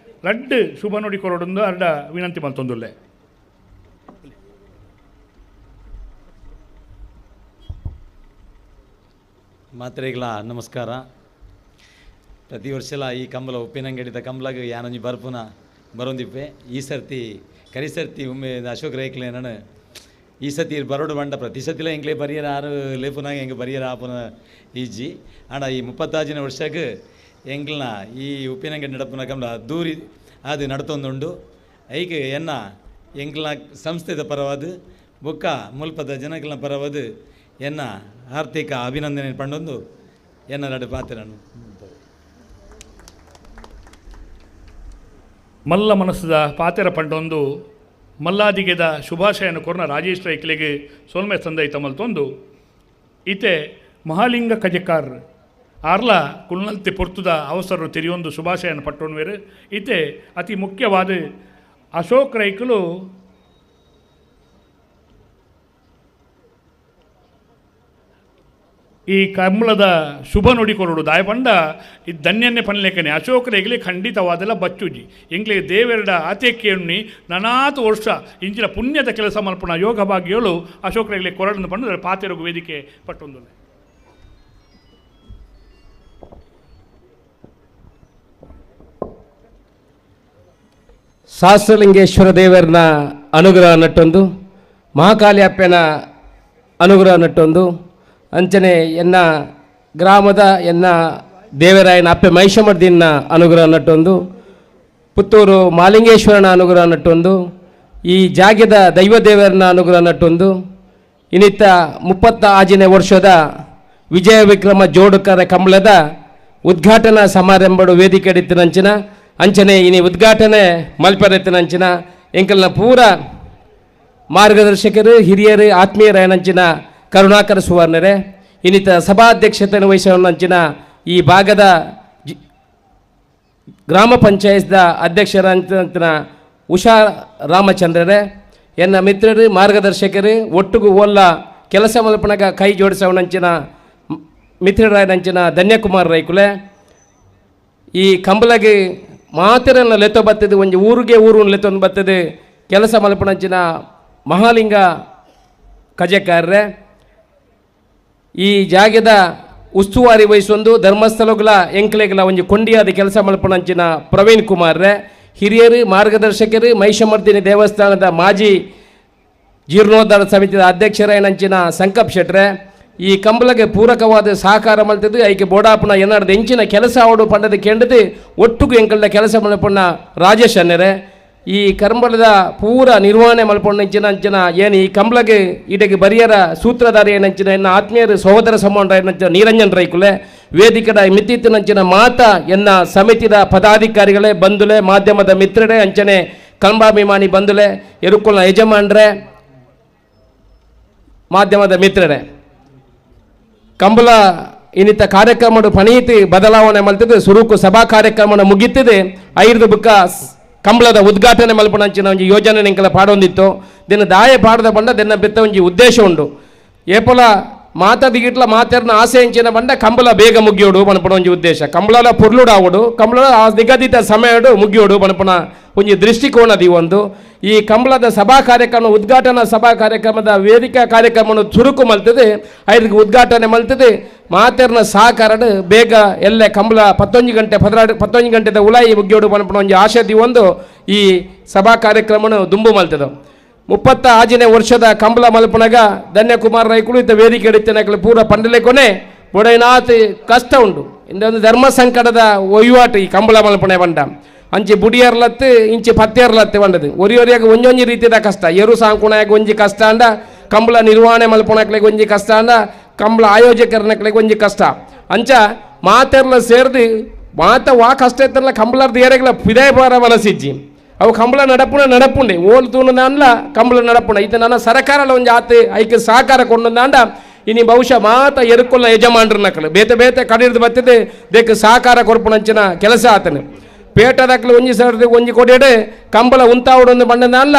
ರಡ್ಡ್ ಶುಭ ನುಡಿ ಕೊರಡೊಂದು ಅರ್ಡ ವಿನಂತಿ ಮಲ್ತೊಂದುಲ್ಲೆ. ಮಾತ್ರೆಗಳ ನಮಸ್ಕಾರ. ಪ್ರತಿ ವರ್ಷಲ ಈ ಕಂಬಳ ಉಪ್ಪಿನಂಗಡಿದ ಕಂಬಳಗೆ ಯಾನೊಂಜಿ ಬರ್ಪುನ ಬರೋಂದಿಪ್ಪೆ. ಈ ಸರ್ತಿ ಕರಿ ಸರ್ತಿ ಒಮ್ಮೆ ಅಶೋಕ್ ರೈಕ್ಲೆ ನಾನು ಈ ಸತಿ ಬರೋಡು ಬಂಡ ಪ್ರತಿ ಸತಿಲ ಎಂಕ್ಲೆ ಬರಿಯರ ಆರು ಲೇಪುನಾಗ ಎಂಗೆ ಬರಿಯರ ಆಪುನ ಈಜಿ ಆಂಡ ಈ 36ನೇ ವರ್ಷಕ್ಕೆ ಎಂಕ್ಲನ ಈ ಉಪ್ಪಿನಂಗಡಿ ನಡಪುನ ಕಂಬಳ ದೂರಿ ಅದು ನಡತೊಂದುಂಡು. ಐಕ್ ಎನ್ನ ಎಂಕ್ಲನ ಸಂಸ್ಥೆದ ಪರವಾದ ಬೊಕ್ಕ ಮುಲ್ಪದ ಜನಕ್ಲನ ಪರವಾದ ಎನ್ನ ಆರ್ಥಿಕ ಅಭಿನಂದನೆ ಪಂಡೊಂದು ಎನ್ನ ನಡು ಪಾತ್ರನು. ಮಲ್ಲ ಮನಸ್ಸದ ಪಾತೆರ ಪಂಡೊಂದು ಮಲ್ಲಾದಿಗೆದ ಶುಭಾಶಯನ ಕೊರ್ನ ರಾಜೇಶ್ ರೈಕ್ಲೆಗೆ ಸೋಲ್ಮೆ ಸಂದೈ ತಮಲ್ತೊಂದು ಈತೆ ಮಹಾಲಿಂಗ ಕಜೆಕಾರ್ ಆರ್ಲ ಕುಲ್ನಲ್ತಿ ಪೊರ್ತುದ ಅವಸರ ತೆರಿಯೊಂದು ಶುಭಾಶಯನ ಪಟ್ಟೊನ್ವೇರು. ಈತೆ ಅತಿ ಮುಖ್ಯವಾದ ಅಶೋಕ್ ರೈಕುಲು ಈ ಕಂಬಳದ ಶುಭ ನುಡಿ ಕೊರಡು ದಾಯಪಂಡ ಈ ಧನ್ಯನ್ನೇ ಪನ್ಲೇಖನೆ ಅಶೋಕ ರೈಗಲಿ ಖಂಡಿತವಾದಲ್ಲ ಬಚ್ಚುಜಿ ಎಂಗ್ಲಿಗೆ ದೇವೆರಡ ಆತೇಕೆಯುಣ್ಣಿ ನನಾತು ವರ್ಷ ಇಂಚಿನ ಪುಣ್ಯದ ಕೆಲಸ ಮಲ್ಪುಣ ಯೋಗ ಭಾಗ್ಯಗಳು ಅಶೋಕ ರೈಗಲಿ ಕೊರಡನ್ನು ಪಂಡು ಪಾತೆರುಗು ವೇದಿಕೆ ಪಟ್ಟೊಂದು. ಸಹಸ್ರಲಿಂಗೇಶ್ವರ ದೇವರನ ಅನುಗ್ರಹ ನಟ್ಟೊಂದು ಮಹಾಕಾಳಿ ಅಪ್ಪನ ಅನುಗ್ರಹ ನಟ್ಟೊಂದು ಅಂಚನೆ ಎನ್ನ ಗ್ರಾಮದ ಎನ್ನ ದೇವರಾಯನ ಅಪ್ಪೆ ಮಹಿಷಮರ್ದಿನ ಅನುಗ್ರಹ ನಟ್ಟೊಂದು ಪುತ್ತೂರು ಮಾಲಿಂಗೇಶ್ವರನ ಅನುಗ್ರಹ ನಟ್ಟೊಂದು ಈ ಜಾಗ್ಯದ ದೈವದೇವರನ ಅನುಗ್ರಹ ನಟ್ಟೊಂದು ಇನ್ನಿತ್ತ 36ನೇ ವರ್ಷದ ವಿಜಯ ವಿಕ್ರಮ ಜೋಡುಕರ ಕಂಬಳದ ಉದ್ಘಾಟನಾ ಸಮಾರಂಭಡು ವೇದಿಕೆ ಅಂಚಿನ ಅಂಚನೆ ಇನಿ ಉದ್ಘಾಟನೆ ಮಲ್ಪರೆತ್ತಿನಂಚಿನ ಎಂಕಲ್ನ ಪೂರ ಮಾರ್ಗದರ್ಶಕರು ಹಿರಿಯರು ಆತ್ಮೀಯರಾಯನಂಚಿನ ಕರುಣಾಕರ ಸುವರ್ಣರೇ, ಇನ್ನಿತ ಸಭಾಧ್ಯಕ್ಷತೆಯನ್ನು ವಹಿಸಿದ ಈ ಭಾಗದ ಗ್ರಾಮ ಪಂಚಾಯತ್ದ ಅಧ್ಯಕ್ಷರಂತ ಉಷಾ ರಾಮಚಂದ್ರರೇ, ಎನ್ನ ಮಿತ್ರರು ಮಾರ್ಗದರ್ಶಕರು ಒಟ್ಟುಗು ಒಲ್ಲ ಕೆಲಸ ಮಲ್ಪನಗ ಕೈ ಜೋಡಿಸವನಂಚಿನ ಮಿತ್ರರಾಯನಂಚಿನ ಧನ್ಯಕುಮಾರ್ ರೈಕುಲೆ, ಈ ಕಂಬಲಗೆ ಮಾತಿರನ್ನ ಲೆತ್ತೊ ಬರ್ತದೆ ಒಂಜಿ ಊರಿಗೆ ಊರು ಲೆತ್ತೊಂದು ಬರ್ತದೆ ಕೆಲಸ ಮಲ್ಪನಂಚಿನ ಮಹಾಲಿಂಗ ಕಜೆಕಾರ್ರೆ, ಈ ಜಾಗದ ಉಸ್ತುವಾರಿ ವಹಿಸೊಂದು ಧರ್ಮಸ್ಥಳಗಳ ಎಂಕ್ಲೆಗಳ ಒಂಜಿ ಕೊಂಡಿಯಾದ ಕೆಲಸ ಮಲ್ಪನಂಚಿನ ಪ್ರವೀಣ್ ಕುಮಾರ್ರೆ, ಹಿರಿಯರು ಮಾರ್ಗದರ್ಶಕರು ಮಹಿಷಮರ್ದಿನಿ ದೇವಸ್ಥಾನದ ಮಾಜಿ ಜೀರ್ಣೋದ್ಧಾರ ಸಮಿತಿಯ ಅಧ್ಯಕ್ಷರೇನಂಚಿನ ಸಂಕಪ್ ಶೆಟ್ರೆ, ಈ ಕಂಬಳಗೆ ಪೂರಕವಾದ ಸಹಕಾರ ಮಲ್ತದ್ದು ಐಕೆ ಬೋಡಾಪುನ ಏನಾರ್ದು ಎಂಚಿನ ಕೆಲಸ ಅವಡು ಪಂಡದ ಕೆಂಡದು ಒಟ್ಟುಗು ಎಂಕಲ್ದ ಕೆಲಸ ಮಲ್ಪುನ ರಾಜೇಶ್ ಅನ್ನರೆ, ಈ ಕಂಬಳದ ಪೂರ ನಿರ್ವಹಣೆ ಮಲ್ಪೊಂಡಿಂಚಿನ ಅಂಚಿನ ಏನು ಈ ಕಂಬಳಗೆ ಇಡೆಗೆ ಬರಿಯರ ಸೂತ್ರಧಾರಿ ಏನಂಚಿನ ಎನ್ನ ಆತ್ಮೀಯರು ಸಹೋದರ ಸಮಾನ ಏನಂಚಿನ ನಿರಂಜನ್ ರೈಕುಲೆ ವೇದಿಕೆದ ಮಿತ್ತಿತ್ತಿನಂಚಿನ ಮಾತ ಎನ್ನ ಸಮಿತಿದ ಪದಾಧಿಕಾರಿಗಳೇ, ಬಂಧುಲೆ, ಮಾಧ್ಯಮದ ಮಿತ್ರರೇ, ಅಂಚನೆ ಕಂಬಾಭಿಮಾನಿ ಬಂಧುಲೆ, ಎರುಕುಲ್ನ ಯಜಮಾನ್ರೆ, ಮಾಧ್ಯಮದ ಮಿತ್ರರೇ, ಕಂಬಳ ಇನ್ನಿತ ಕಾರ್ಯಕ್ರಮ ಪಣೀತಿ ಬದಲಾವಣೆ ಮಲ್ತದೆ. ಸುರುಕು ಸಭಾ ಕಾರ್ಯಕ್ರಮ ಮುಗಿತಿದೆ. ಐದು ಬುಕ್ಕ ಕಂಬಳದ ಉದ್ಘಾಟನೆ ಮಲ್ಪಣಂಚಿನ ಒಂಜಿ ಯೋಜನೆ ನಿಂಕಲ ಪಾಡೊಂದಿತ್ತು. ದಿನ ದಾಯ ಪಾಡದ ಬಂಡ ದಿನ ಬಿತ್ತ ಒಂಜಿ ಉದ್ದೇಶ ಉಂಡು. ಏಪೊಲ ಮಾತದಿಗಿಟ್ಲ ಮಾತೆರ್ನ ಆಸೆ ಎಂಚಿನ ಬಂಡ ಕಂಬಳ ಬೇಗ ಮುಗಿಯೋಡು ಪನ್ಪುನ ಒಂಜಿ ಉದ್ದೇಶ. ಕಂಬಳಲ ಪೊರ್ಲುಡಾವಡು, ಕಂಬಳ ಆ ನಿಗದಿತ ಸಮಯಡು ಮುಗಿಯೋಡು ಪನ್ಪುನ ಒಂಜಿ ದೃಷ್ಟಿಕೋನದಿ ಒಂದು. ಈ ಕಂಬಳದ ಸಭಾ ಕಾರ್ಯಕ್ರಮ ಉದ್ಘಾಟನಾ ಸಭಾ ಕಾರ್ಯಕ್ರಮದ ವೇದಿಕಾ ಕಾರ್ಯಕ್ರಮವನ್ನು ಚುರುಕು ಮಲ್ತದೆ. ಐದಕ್ಕೆ ಉದ್ಘಾಟನೆ ಮಲ್ತದೆ. ಮಾತೆರ್ನ ಸಹಕಾರಡು ಬೇಗ ಎಲ್ಲ ಕಂಬಳ 11 ಗಂಟೆ 11 ಗಂಟೆದ ಉಲಾಯಿ ಮುಗಿಯೋಡು ಪನ್ಪುನ ಒಂಜಿ ಆಶದಿ ಒಂದು ಈ ಸಭಾ ಕಾರ್ಯಕ್ರಮನು ದುಂಬು ಮಲ್ತದೆ. 36ನೇ ವರ್ಷದ ಕಂಬಳ ಮಲ್ಪುನಗ ಧನ್ಯಕುಮಾರ್ ರೈಕುಲು ಇತ್ತ ವೇದಿಕೆ ಎಡಿತನಕಲು ಪೂರ ಪಂಡಲೆ ಕೊನೆ ಬೊಡೈನಾಥ್ ಕಷ್ಟ ಉಂಡು. ಇಂದೊಂದು ಧರ್ಮ ಸಂಕಟದ ವಹಿವಾಟು ಈ ಕಂಬಳ ಮಲ್ಪುಣೆ ಬಂಡ. ಅಂಚಿ ಬುಡಿಯರ್ಲತ್ತು ಇಂಚಿ ಪತ್ತೆರ್ಲತ್ತು ಬಂಡದು ಒರಿ ಒರಿಯಾಗ ಒಂಜೊಂಜಿ ರೀತಿಯ ಕಷ್ಟ. ಎರು ಸಾಂಕುಣಾಗ ಒಂಜಿ ಕಷ್ಟ ಅಂಡ, ಕಂಬಳ ನಿರ್ವಹಣೆ ಮಲ್ಪುಣಕ್ಲೆಗ್ ಒಂಜಿ ಕಷ್ಟ ಅಂಡ, ಕಂಬಳ ಆಯೋಜಕರನಕ್ಲೆಗ್ ಒಂಜಿ ಕಷ್ಟ. ಅಂಚ ಮಾತೆರ್ಲ ಸೇರ್ದು ಮಾತ ವಾ ಕಷ್ಟ ಇತ್ತಲ್ಲ ಕಂಬಳರ್ದು ಏರೆಗ್ಲ ಪಿದಾಯ ಬಾರ ಮನಸ್ಸಿಜ್ಜಿ. ಅವು ಕಂಬಳ ನಡಪುಣ ನಡಪುಂಡೆ ಓಲ್ ತೂನದಾನ್ಲ ಕಂಬಳ ನಡಪುಣ ಇತ್ತ ನನ್ನ ಸರಕಾರಲ ಒಂಜಿ ಆತ ಐಕ್ ಸಹಕಾರ ಕೊಂಡಂದಾಂಡ. ಇನಿ ಬಹುಶಃ ಮಾತ ಎರುಕೊಲ್ಲ ಯಜಮಾನ್ರ ನಕಲು ಬೇತೆ ಬೇತೆ ಕಡಿರ್ದು ಬತ್ತಿದೆ ದೇಕ್ ಸಹಕಾರ ಕೊರ್ಪುಣಂಚಿನ ಕೆಲಸ ಆತನು. ಪೇಟದಕ್ಲು ಒಂಜಿ ಸರ್ದು ಒಂಜಿ ಕೊಡಿಯಡೆ ಕಂಬಳ ಉಂತಾವಡೊಂದು ಬಂಡದಾನ್ಲ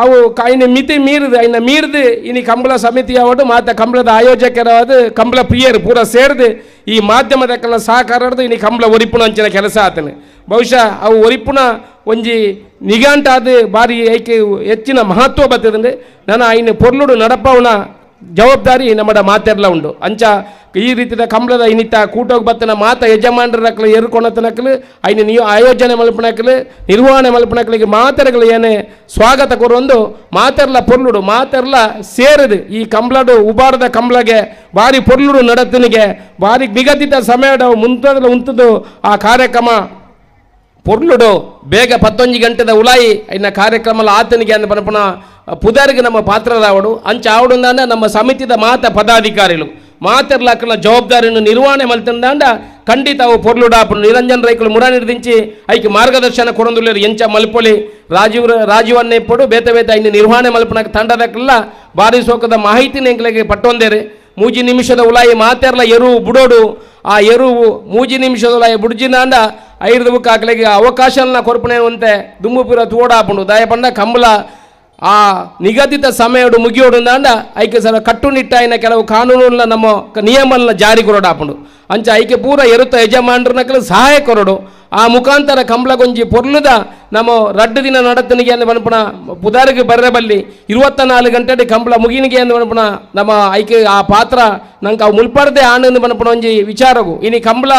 ಅವು ಐನ ಮಿತಿ ಮೀರಿದು ಐನ ಮೀರಿದು ಇನಿ ಕಂಬಳ ಸಮಿತಿ ಅವಡು ಮಾತ ಕಂಬಳದ ಆಯೋಜಕರಾದ ಕಂಬಳ ಪ್ರಿಯರು ಪೂರ ಸೇರಿದು ಈ ಮಾಧ್ಯಮದಕ್ಕೆಲ್ಲ ಸಹಕಾರ ಇನಿ ಕಂಬಳ ಒರಿಪುಣ ಅಂಚಿನ ಕೆಲಸ ಆತನು. ಬಹುಶಃ ಅವು ಒರಿಪುಣ ಒಂಜಿ ನಿಘಂಟಾದ ಬಾರಿ ಐಕೆ ಹೆಚ್ಚಿನ ಮಹತ್ವ ಬರ್ತದೆ. ನಾನು ಐನ ಪೊರ್ಲುಡು ನಡಪವನ ಜವಾಬ್ದಾರಿ ನಮ್ಮಡ ಮಾತೆರ್ಲ ಉಂಡು. ಅಂಚ ಈ ರೀತಿಯ ಕಂಬಳದ ಇನ್ನಿತ ಕೂಟೋಗಿ ಬತ್ತನ ಮಾತ ಯಜಮಾನರ ನಕಲು ಎರ್ಕೊಣತನಕಲು ಐನ ನೀವು ಆಯೋಜನೆ ಮಲ್ಪಣಕಲು ನಿರ್ವಹಣೆ ಮಲ್ಪಣಕಲಿಗೆ ಮಾತೆರಗಳು ಏನೇ ಸ್ವಾಗತ ಕೊರೊಂದು ಮಾತೆರ್ಲ ಪೊರ್ಲುಡು ಮಾತೆರ್ಲ ಸೇರಿದು ಈ ಕಂಬಳಡು ಉಬಾರದ ಕಂಬಳಗೆ ಬಾರಿ ಪೊರ್ಲುಡು ನಡತನಿಗೆ ಬಾರಿ ನಿಗದಿತ ಸಮಯದ ಮುಂತದ ಉಂತದು ಆ ಕಾರ್ಯಕ್ರಮ ಪೊರ್ಲುಡು ಬೇಗ 11 ಗಂಟೆದ ಉಲಾಯಿ ಇನ್ನ ಕಾರ್ಯಕ್ರಮ ಆತನಿಗೆ ಅಂದ ಪನಪುನ ಪುದರ್ಗೆ ನಮ್ಮ ಪಾತ್ರರಾವಡು. ಅಂಚ ಆವಡುಂದಾಂಡ ನಮ್ಮ ಸಮಿತಿದ ಮಾತ ಪದಾಧಿಕಾರಿಗಳು ಮಾತೆರ್ಲಾಕಲ ಜವಾಬ್ದಾರಿಯನ್ನು ನಿರ್ವಹಣೆ ಮಲ್ತಂದಾಂಡ ಖಂಡಿತ ಅವು ಪೊರ್ಲುಡಾಪುನು. ನಿರಂಜನ್ ರೈಕುಲು ಮುರ ನಿರ್ದಿಂಚಿ ಐಕೆ ಮಾರ್ಗದರ್ಶನ ಕೊಡೊಂದುಲ್ಲೇರು ಎಂಚ ಮಲ್ಪೊಲಿ ರಾಜೀವ್ ಅನ್ನ ಇಪ್ಪಡು ಬೇತೆ ಬೇತೆ ಐನ ನಿರ್ವಹಣೆ ಮಲ್ಪನ ತಂಡದಕ್ಕೆಲ್ಲ ಬಾರಿ ಸೋಕದ ಮಾಹಿತಿನ ಎಂಕ್ಲೆಗೆ ಪಟ್ಟೊಂದೇರು. 3 ನಿಮಿಷದ ಉಲಾಯಿ ಮಾತೆರ್ಲ ಎರು ಬುಡೋಡು ಆ ಎರುವು 3 ನಿಮಿಷದ ಉಲಾಯಿ ಬುಡ್ಜಿನಾಂಡ ಐದು ಬುಕ್ ಹಾಕ್ಲಿಕ್ಕೆ ಅವಕಾಶನ ಕೊರ್ಪಣೆ ಅಂತೆ ದುಮ್ಮುಪುರ ತೋಡಾಪುಂಡು. ದಯಪಂಡ ಕಂಬಳ ಆ ನಿಗದಿತ ಸಮಯಡು ಮುಗಿಯೋಡು ಐಕೆ ಸರ ಕಟ್ಟುನಿಟ್ಟಾಯಿನ ಕೆಲವು ಕಾನೂನುಗಳ ನಮ್ಮ ನಿಯಮನ್ನ ಜಾರಿ ಕೊರಡಾಪುಂಡು. ಅಂಚ ಐಕೆ ಪೂರ ಎರುತ್ತ ಯಜಮಾನ್ರನಕಲು ಸಹಾಯ ಕೊರಡು. ಆ ಮುಖಾಂತರ ಕಂಬಳಗೊಂಜಿ ಪೊರ್ಲುದ ನಮ್ಮ ರಡ್ಡು ದಿನ ನಡತನಿಗೆ ಅಂದ ಪನ್ಪುನ ಪುದಾರಿಗೆ ಬರ್ರೆ ಬಲ್ಲಿ 24 ಗಂಟೆ ಕಂಬಳ ಮುಗಿನಿಗೆ ಅಂದ ಪನ್ಪುನ ನಮ್ಮ ಐಕೆ ಆ ಪಾತ್ರ ನಂಗೆ ಅವು ಮುಲ್ಪರ್ದೆ ಆನಂದ ಪನ್ಪುನ ಒಂಜಿ ವಿಚಾರಗು. ಇನಿ ಕಂಬಳ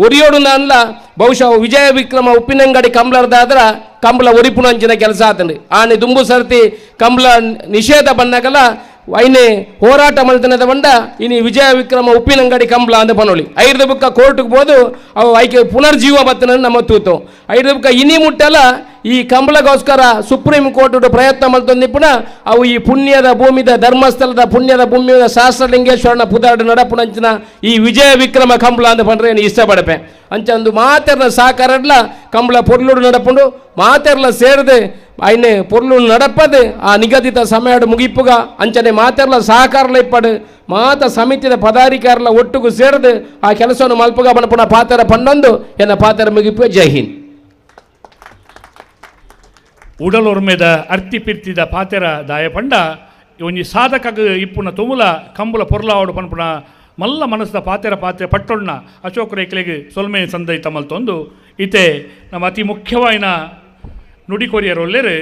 ಒರಿಯೋಡು ಅನ್ಲ ಬಹುಶಃ ವಿಜಯ ವಿಕ್ರಮ ಉಪ್ಪಿನಂಗಡಿ ಕಂಬಳರ್ದಾದ್ರ ಕಂಬಳ ಒರಿಪುನ ಅಂಚಿನ ಕೆಲಸ ಆತಂಡು. ಆನೆ ದುಂಬು ಸರ್ತಿ ಕಂಬಳ ನಿಷೇಧ ಬಂದಾಗಲ್ಲ ಐನೆ ಹೋರಾಟ ಮಲ್ತನದ ಬಂಡ ಇನಿ ವಿಜಯ ವಿಕ್ರಮ ಉಪ್ಪಿನಂಗಡಿ ಕಂಬಳ ಅಂತ ಪನೋಳಿ ಐದು ಬುಕ್ಕ ಕೋರ್ಟ್ಗೆ ಬೋದು ಅವು ಐಕೆ ಪುನರ್ಜೀವ ಬತ್ತನ ನಮ್ಮ ತೂತು. ಐದು ಬುಕ್ಕ ಇನಿ ಮುಟ್ಟಲ್ಲ ಈ ಕಂಬಳಗೋಸ್ಕರ ಸುಪ್ರೀಂ ಕೋರ್ಟ್ ಪ್ರಯತ್ನ ಮಲ್ತೊಂದಿಪ್ಪುನ ಅವು ಈ ಪುಣ್ಯದ ಭೂಮಿದ ಧರ್ಮಸ್ಥಳದ ಪುಣ್ಯದ ಭೂಮಿಯ ಸಹಸ್ರಲಿಂಗೇಶ್ವರನ ಪುದಾಡು ನಡಪುನಂಚಿನ ಈ ವಿಜಯ ವಿಕ್ರಮ ಕಂಬಳ ಅಂತ ಪಂಡ್ರೆ ಏನು ಇಷ್ಟಪಡಪೆ. ಅಂಚಂದು ಮಾತೆರ್ನ ಸಹಕಾರಡ್ಲ ಕಂಬಳ ಪೊರ್ಲುಡು ನಡಪುಂಡು ಮಾತೆರ್ಲ ಸೇರಿದೆ ಐನೆ ಪೊರ್ಲು ನಡಪದೆ ಆ ನಿಗದಿತ ಸಮಯ ಮುಗಿಪುಗ ಅಂಚನೆ ಮಾತೆರ್ಲ ಸಹಕಾರಲ ಇಪ್ಪಡು ಮಾತ ಸಮಿತಿದ ಪದಾಧಿಕಾರಲ ಒಟ್ಟುಗು ಸೇರಿದು ಆ ಕೆಲಸವನ್ನು ಮಲ್ಪುಗ ಬನಪುನ ಪಾತ್ರ ಪಂಡೊಂದು ಎನ್ನ ಪಾತ್ರ ಮುಗಿಪು. ಜೈ ಹಿಂದ್. ಉಡಲೊರ್ಮೆದ ಅರ್ತಿ ಪಿರ್ತಿದ ಪಾತೆರ ದಾಯ ಪಂಡ ಒಂಜಿ ಸಾಧಕಗ್ ಇಪ್ಪುನ ತುಮುಲ ಕಂಬುಲ ಪೊರ್ಲಾವಡು ಪನ್ಪುನ ಮಲ್ಲ ಮನಸ್ಸದ ಪಾತೆರ ಪಾತ್ರೆ ಪಟ್ಟೊಣ್ಣ ಅಶೋಕ ರೇಖಲೆಗೆ ಸೊಲ್ಮೆ ಸಂದೈ ತಮಲ್ತೊಂದು ಇತೆ ನಮ್ಮ ಅತಿ ಮುಖ್ಯವಾಯಿನ ನುಡಿಕೊರಿಯರೊಲ್ಲೆರು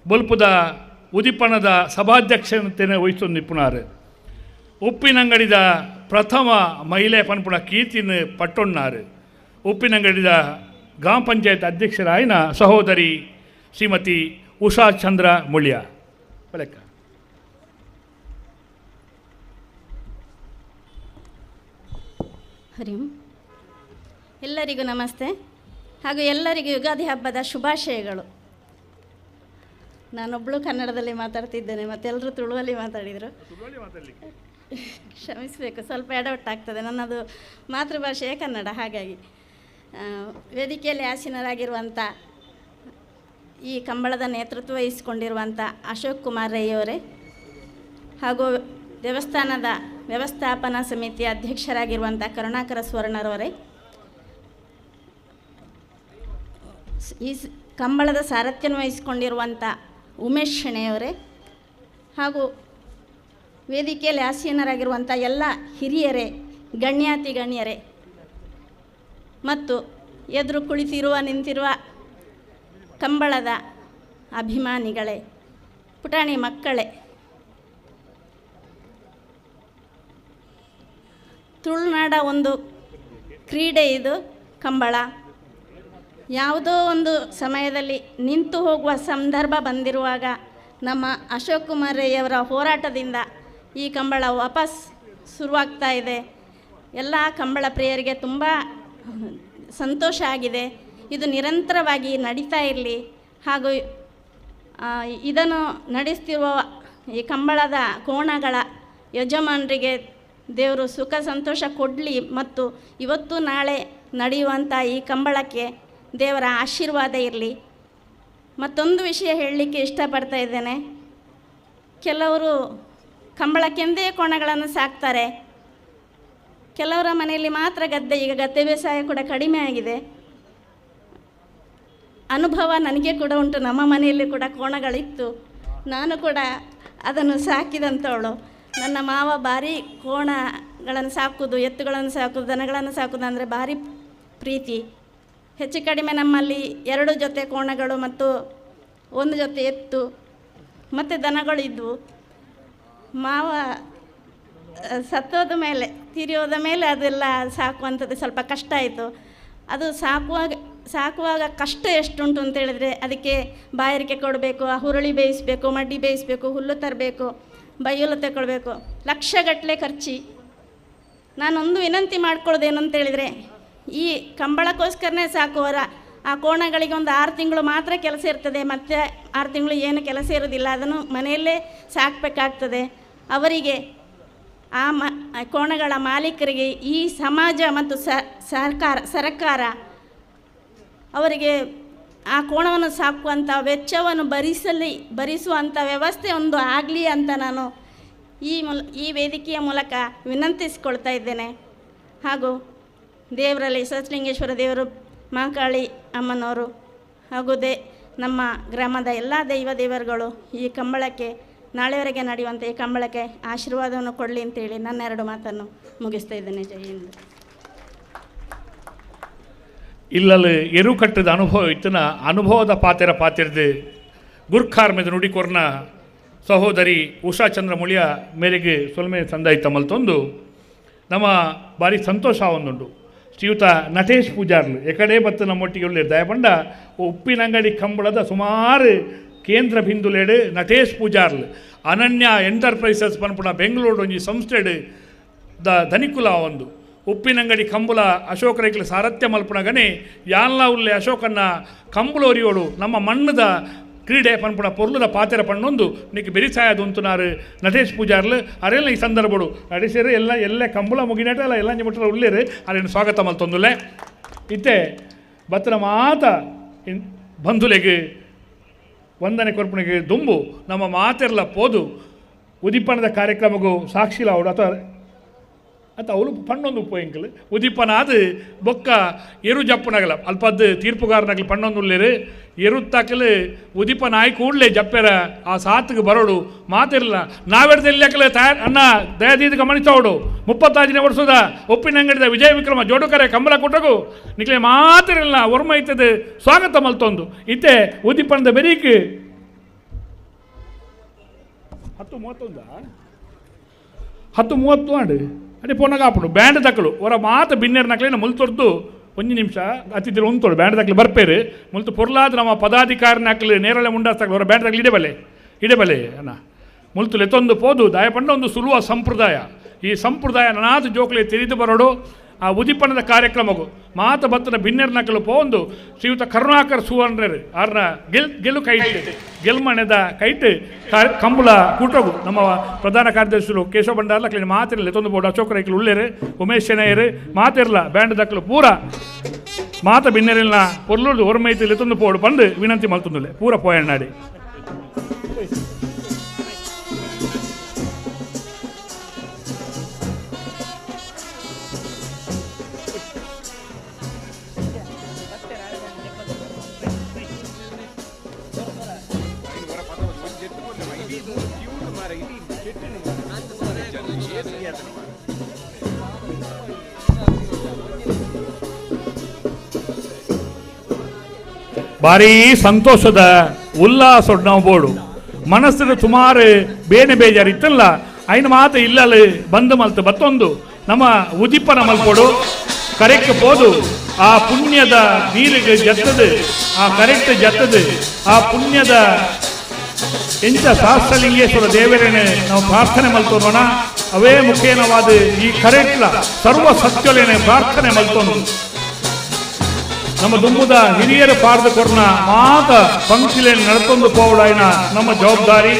ಬೊಲ್ಪುದ ಉದಿಪನದ ಸಭಾಧ್ಯಕ್ಷತೆಯನ್ನು ವಹಿಸೊಂದು ನಿಪುಣಾರು ಉಪ್ಪಿನಂಗಡಿದ ಪ್ರಥಮ ಮಹಿಳೆ ಪನ್ಪುಣ ಕೀರ್ತಿನ ಪಟ್ಟೊಣ್ಣಾರು ಉಪ್ಪಿನಂಗಡಿದ ಗ್ರಾಮ ಪಂಚಾಯತ್ ಅಧ್ಯಕ್ಷರಾಯಿನ ಸಹೋದರಿ ಶ್ರೀಮತಿ ಉಷಾ ಚಂದ್ರ ಮುಳ್ಯ. ಬಲಕ್ಕ. ಹರಿ ಓಂ. ಎಲ್ಲರಿಗೂ ನಮಸ್ತೆ ಹಾಗೂ ಎಲ್ಲರಿಗೂ ಯುಗಾದಿ ಹಬ್ಬದ ಶುಭಾಶಯಗಳು. ನಾನೊಬ್ಬಳು ಕನ್ನಡದಲ್ಲಿ ಮಾತಾಡ್ತಿದ್ದೇನೆ, ಮತ್ತೆಲ್ಲರೂ ತುಳುವಲ್ಲಿ ಮಾತಾಡಿದರು. ಕ್ಷಮಿಸಬೇಕು, ಸ್ವಲ್ಪ ಎಡವಟ್ಟಾಗ್ತದೆ, ನನ್ನದು ಮಾತೃಭಾಷೆಯೇ ಕನ್ನಡ. ಹಾಗಾಗಿ ವೇದಿಕೆಯಲ್ಲಿ ಆಸೀನರಾಗಿರುವಂಥ ಈ ಕಂಬಳದ ನೇತೃತ್ವ ವಹಿಸಿಕೊಂಡಿರುವಂಥ ಅಶೋಕ್ ಕುಮಾರ್ ರೈಯವರೇ ಹಾಗೂ ದೇವಸ್ಥಾನದ ವ್ಯವಸ್ಥಾಪನಾ ಸಮಿತಿಯ ಅಧ್ಯಕ್ಷರಾಗಿರುವಂಥ ಕರುಣಾಕರ ಸುವರ್ಣರವರೇ, ಈ ಕಂಬಳದ ಸಾರಥ್ಯವನ್ನು ವಹಿಸಿಕೊಂಡಿರುವಂಥ ಉಮೇಶ್ ಶೆಣೆಯವರೇ ಹಾಗೂ ವೇದಿಕೆಯಲ್ಲಿ ಆಸೀನರಾಗಿರುವಂಥ ಎಲ್ಲ ಹಿರಿಯರೇ, ಗಣ್ಯಾತಿ ಗಣ್ಯರೇ ಮತ್ತು ಎದುರು ಕುಳಿತಿರುವ ನಿಂತಿರುವ ಕಂಬಳದ ಅಭಿಮಾನಿಗಳೇ, ಪುಟಾಣಿ ಮಕ್ಕಳೇ, ತುಳುನಾಡ ಒಂದು ಕ್ರೀಡೆ ಇದು ಕಂಬಳ. ಯಾವುದೋ ಒಂದು ಸಮಯದಲ್ಲಿ ನಿಂತು ಹೋಗುವ ಸಂದರ್ಭ ಬಂದಿರುವಾಗ ನಮ್ಮ ಅಶೋಕ್ ಕುಮಾರ್ ರೈಯವರ ಹೋರಾಟದಿಂದ ಈ ಕಂಬಳ ವಾಪಸ್ ಶುರುವಾಗ್ತಾ ಇದೆ. ಎಲ್ಲ ಕಂಬಳ ಪ್ರಿಯರಿಗೆ ತುಂಬ ಸಂತೋಷ ಆಗಿದೆ. ಇದು ನಿರಂತರವಾಗಿ ನಡೀತಾ ಇರಲಿ ಹಾಗೂ ಇದನ್ನು ನಡೆಸ್ತಿರುವ ಈ ಕಂಬಳದ ಕೋಣಗಳ ಯಜಮಾನರಿಗೆ ದೇವರು ಸುಖ ಸಂತೋಷ ಕೊಡಲಿ ಮತ್ತು ಇವತ್ತು ನಾಳೆ ನಡೆಯುವಂಥ ಈ ಕಂಬಳಕ್ಕೆ ದೇವರ ಆಶೀರ್ವಾದ ಇರಲಿ. ಮತ್ತೊಂದು ವಿಷಯ ಹೇಳಲಿಕ್ಕೆ ಇಷ್ಟಪಡ್ತಾ ಇದ್ದೇನೆ. ಕೆಲವರು ಕಂಬಳಕ್ಕೆಂದೇ ಕೋಣಗಳನ್ನು ಸಾಕ್ತಾರೆ, ಕೆಲವರ ಮನೆಯಲ್ಲಿ ಮಾತ್ರ ಗದ್ದೆ. ಈಗ ಗದ್ದೆ ಬೇಸಾಯ ಕೂಡ ಕಡಿಮೆ ಆಗಿದೆ. ಅನುಭವ ನನಗೆ ಕೂಡ ಉಂಟು. ನಮ್ಮ ಮನೆಯಲ್ಲಿ ಕೂಡ ಕೋಣಗಳಿತ್ತು, ನಾನು ಕೂಡ ಅದನ್ನು ಸಾಕಿದಂಥವಳು. ನನ್ನ ಮಾವ ಭಾರಿ ಕೋಣಗಳನ್ನು ಸಾಕೋದು, ಎತ್ತುಗಳನ್ನು ಸಾಕೋದು, ದನಗಳನ್ನು ಸಾಕೋದು ಅಂದರೆ ಭಾರಿ ಪ್ರೀತಿ. ಹೆಚ್ಚು ಕಡಿಮೆ ನಮ್ಮಲ್ಲಿ 2 ಜೊತೆ ಕೋಣಗಳು ಮತ್ತು 1 ಜೊತೆ ಎತ್ತು ಮತ್ತು ದನಗಳಿದ್ವು. ಮಾವ ಸತ್ತೋದ ಮೇಲೆ, ತೀರಿ ಹೋದ ಮೇಲೆ ಅದೆಲ್ಲ ಸಾಕುವಂಥದ್ದು ಸ್ವಲ್ಪ ಕಷ್ಟ ಆಯಿತು. ಅದು ಸಾಕುವಾಗ ಕಷ್ಟ ಎಷ್ಟುಂಟು ಅಂತೇಳಿದರೆ, ಅದಕ್ಕೆ ಬಾಯಾರಿಕೆ ಕೊಡಬೇಕು, ಆ ಹುರುಳಿ ಬೇಯಿಸಬೇಕು, ಮಡ್ಡಿ ಬೇಯಿಸಬೇಕು, ಹುಲ್ಲು ತರಬೇಕು, ಬೈಯುಲು ತಗೊಳ್ಬೇಕು, ಲಕ್ಷಗಟ್ಟಲೆ ಖರ್ಚಿ. ನಾನೊಂದು ವಿನಂತಿ ಮಾಡ್ಕೊಳ್ಳೋದೇನು ಅಂತೇಳಿದರೆ, ಈ ಕಂಬಳಕ್ಕೋಸ್ಕರನೇ ಸಾಕುವರ ಆ ಕೋಣಗಳಿಗೆ ಒಂದು 6 ತಿಂಗಳು ಮಾತ್ರ ಕೆಲಸ ಇರ್ತದೆ, ಮತ್ತು 6 ತಿಂಗಳು ಏನು ಕೆಲಸ ಇರೋದಿಲ್ಲ, ಅದನ್ನು ಮನೆಯಲ್ಲೇ ಸಾಕಬೇಕಾಗ್ತದೆ. ಅವರಿಗೆ ಆ ಕೋಣಗಳ ಮಾಲೀಕರಿಗೆ ಈ ಸಮಾಜ ಮತ್ತು ಸರ್ಕಾರ ಅವರಿಗೆ ಆ ಕೋಣವನ್ನು ಸಾಕುವಂಥ ವೆಚ್ಚವನ್ನು ಭರಿಸುವಂಥ ವ್ಯವಸ್ಥೆ ಒಂದು ಆಗಲಿ ಅಂತ ನಾನು ಈ ವೇದಿಕೆಯ ಮೂಲಕ ವಿನಂತಿಸಿಕೊಳ್ತಾ ಇದ್ದೇನೆ. ಹಾಗೂ ದೇವರಲ್ಲಿ ಸಹಸ್ರಲಿಂಗೇಶ್ವರ ದೇವರು, ಮಹಾಕಾಳಿ ಅಮ್ಮನವರು ಹಾಗೂ ನಮ್ಮ ಗ್ರಾಮದ ಎಲ್ಲ ದೈವ ದೇವರುಗಳು ಈ ಕಂಬಳಕ್ಕೆ, ನಾಳೆವರೆಗೆ ನಡೆಯುವಂಥ ಈ ಕಂಬಳಕ್ಕೆ ಆಶೀರ್ವಾದವನ್ನು ಕೊಡಲಿ ಅಂತೇಳಿ ನನ್ನ 2 ಮಾತನ್ನು ಮುಗಿಸ್ತಾ ಇದ್ದೇನೆ. ಜೈ ಹಿಂದ್. ಇಲ್ಲಲ್ಲಿ ಎರು ಕಟ್ಟದ ಅನುಭವ ಇತ್ತನ ಅನುಭವದ ಪಾತೆರ ಪಾತಿರ್ದು ಗುರ್ಖಾರ್ ಮೆದ ನುಡಿಕೊರ್ನ ಸಹೋದರಿ ಉಷಾ ಚಂದ್ರ ಮುಳಿಯ ಮೇರೆಗೆ ಸೊಲ್ಮೆ ಸಂದಾಯಿತ ಮಲ್ತೊಂದು ನಮ್ಮ ಭಾರಿ ಸಂತೋಷ ಒಂದುಂಟು. ಶ್ರೀಯುತ ನಟೇಶ್ ಪೂಜಾರ್ಲು ಎಕಡೆ ಬತ್ತು ನಮ್ಮೊಟ್ಟಿಗೆ ಉಳ್ಳೇರು ದಯಪಂಡ ಉಪ್ಪಿನಂಗಡಿ ಕಂಬಳದ ಸುಮಾರು ಕೇಂದ್ರ ಬಿಂದುಲೇಡು ನಟೇಶ್ ಪೂಜಾರ್ಲು ಅನನ್ಯ ಎಂಟರ್ಪ್ರೈಸಸ್ ಪನ್ಪುಣ ಬೆಂಗಳೂರು ಒಂಜಿ ಸಂಸ್ಥೆಡು the ಧನಿಕುಲ ಒಂದು ಉಪ್ಪಿನಂಗಡಿ ಕಂಬುಲ ಅಶೋಕ ರೈಕ್ಲ ಸಾರಥ್ಯ ಮಲ್ಪುಣಗನೆ ಯಾನ್ಲ ಉಲ್ಲೆ ಅಶೋಕನ್ನ ಕಂಬುಲೋರಿಯೋಡು ನಮ್ಮ ಮಣ್ಣದ ಕ್ರೀಡೆ ಪನ್ಪುಣ ಪೊರ್ಲುದ ಪಾತೆರ ಪಣ್ಣೊಂದು ನಿಕ್ ಬೆರಿಸಾಯದ ಉಂತುನಾರು ನಟೇಶ್ ಪೂಜಾರ್ಲು ಅರೆಲ್ಲ ಈ ಸಂದರ್ಭಡು ನಡೇಶರು ಎಲ್ಲ ಎಲ್ಲ ಕಂಬುಲ ಮುಗಿನಟ ಅಲ್ಲ ಎಲ್ಲ ಮುಟ್ಟರ ಉಳ್ಳೇರು ಅರೇನು ಸ್ವಾಗತ ಮಲ್ತೊಂದುಲ್ಲೆ. ಇತ್ತೆ ಬತ್ತರ ಮಾತ ಬಂಧುಲೆಗೆ ವಂದನೆ ಕೊರ್ಪುಣಿಗೆ ದುಂಬು ನಮ್ಮ ಮಾತೆರ್ಲ ಪೋದು ಉದಿಪನದ ಕಾರ್ಯಕ್ರಮಗೂ ಸಾಕ್ಷಿಲ ಅವಡು ಅಥವಾ ಅಥವಾ ಅವಳು ಪಣ್ಣೊಂದು ಪೋಯಿಂಕಲ್ ಉದಿಪನಾದ ಬೊಕ್ಕ ಎರು ಜಪ್ಪುನಗಲ ಅಲ್ಪದ್ದು ತೀರ್ಪುಗಾರನಗಲು ಪಣ್ಣೊಂದುಲ್ಲೇರು ಎರುತ್ತಾಕಲು ಉದಿಪ ನಾಯಿ ಕೂಡಲೇ ಜಪ್ಪೆರ ಆ ಸಾತಿಗೆ ಬರೋಡು ಮಾತಿರಲ್ಲ ನಾವೆಡ್ದೆಲ್ಲಕಲೆ ತಯಾರು ಅಣ್ಣ ದಯದೀದ ಗಮನಿಸೋಡು 35ನೇ ವರ್ಷದ ಉಪ್ಪಿನಂಗಡಿದ ವಿಜಯ ವಿಕ್ರಮ ಜೋಡುಕರೆ ಕಂಬಳ ಕೊಟ್ಟಗು ನಿಕ್ಲೆ ಮಾತಿರಲ್ಲ ಒರ್ಮ ಇತ್ತದು ಸ್ವಾಗತ ಮಲ್ತೊಂದು ಇತ್ತೆ ಉದಿಪನದ ಬೆರೀಕ್ 10:31 10:30 ಆಂಡ್ ಅದೇ ಪೋನಾಗ ಆಪುಂಡು ಬ್ಯಾಂಡ್ ತಕ್ಕಲು ಹೊರ ಮಾತು ಬಿನ್ನೇರು ನಕ್ಲೇನ ಮುಲ್ತೊರ್ದು ಒಂಜಿ ನಿಮಿಷ ಅತಿಥಿರು ಉಂತೋಡು ಬ್ಯಾಂಡ್ ತಕ್ಕಲು ಬರ್ಪೇರು ಮುಲ್ತು ಪೊರ್ಲಾದ ನಮ್ಮ ಪದಾಧಿಕಾರಿನ ಹಾಕಲು ನೇರಳೆ ಮುಂಡಾಸ್ತಕಲು ಹೊರ ಬ್ಯಾಂಡ್ ತಕ್ಕಲು ಇಡಬಲೆ ಇಡಬಲೆ ಅಣ್ಣ ಮುಲ್ತು ಲೆತ್ತೊಂದು ಪೋದು ದಾಯಪಂಡ ಒಂದು ಸುಲುವ ಸಂಪ್ರದಾಯ. ಈ ಸಂಪ್ರದಾಯ ನನಾದ ಜೋಕ್ಲೆ ತಿಳಿದು ಬರೋಡು ಆ ಉದಿಪನದ ಕಾರ್ಯಕ್ರಮಗೂ ಮಾತ ಬತ್ತನ ಬಿನ್ನೆರ್ ನಕಲು ಪೋಂದು ಶ್ರೀಯುತ ಕರುಣಾಕರ್ ಸುವರ್ಣರು ಆರ್ನ ಗೆಲ್ ಗೆಲ್ಲು ಕೈಟ್ ಗೆಲ್ಮಣೆದ ಕೈಟ್ ಕಂಬುಲ ಕೂಟಗು ನಮ್ಮ ಪ್ರಧಾನ ಕಾರ್ಯದರ್ಶಿಗಳು ಕೇಶವ ಭಂಡಾರ್ಲ ಕ್ಲೀನ್ ಮಾತಿರಲಿ ತೊಂದು ಬೋರ್ಡು ಅಶೋಕ್ ರೈಕ್ಲು ಉಳ್ಳೇರು, ಉಮೇಶ್ ಶೆಣೆಯರು ಮಾತಿರಲ ಬ್ಯಾಂಡ್ ದಕ್ಕಲು ಪೂರ ಮಾತ ಬಿನ್ನೆರಿಲ್ನ ಪೊರ್ಲುಡು ಒರ್ಮೈತಿ ತೊಂದು ಪೋಡು ಬಂದು ವಿನಂತಿ ಮಲ್ತೊಂದುಲ್ಲೆ ಪೂರ ಪೋಯಣ್ಣಾಡಿ. ಭಾರೀ ಸಂತೋಷದ ಉಲ್ಲಾಸ ನಾವು ಬೋಡು ಮನಸ್ಸಿನ ಸುಮಾರು ಬೇನೆ ಬೇಜಾರಿತ್ತಲ್ಲ ಐನ ಮಾತು ಇಲ್ಲಲ್ಲಿ ಬಂದು ಮಲ್ತು ಬತ್ತೊಂದು ನಮ್ಮ ಉದಿಪನ ಮಲ್ಪೋಡು ಕರೆಕ್ಟ್ ಪೋದು ಆ ಪುಣ್ಯದ ನೀರಿಗೆ ಜತ್ತದು ಆ ಕರೆಕ್ಟ್ ಜತ್ತದು ಆ ಪುಣ್ಯದ ಎಂಚ ಸಹಸ್ರಲಿಂಗೇಶ್ವರ ದೇವರನ್ನೇ ನಾವು ಪ್ರಾರ್ಥನೆ ಮಲ್ತೋಣ ಅವೇ ಮುಖೇನವಾದ ಈ ಕರೆಕ್ಟ್ಲ ಸರ್ವ ಸತ್ಯಲೇನೆ ಪ್ರಾರ್ಥನೆ ಮಲ್ತೋನು ನಮ್ಮ ದುಮ್ಮುದ ಹಿರಿಯರ ಪಾರ್ದ ಕೊರ್ನ ಮಾತ ಪಂಕ್ತಿಲೇನು ನಡ್ಕೊಂಡು ಪೋವಡಾಯಿನ ನಮ್ಮ ಜವಾಬ್ದಾರಿ.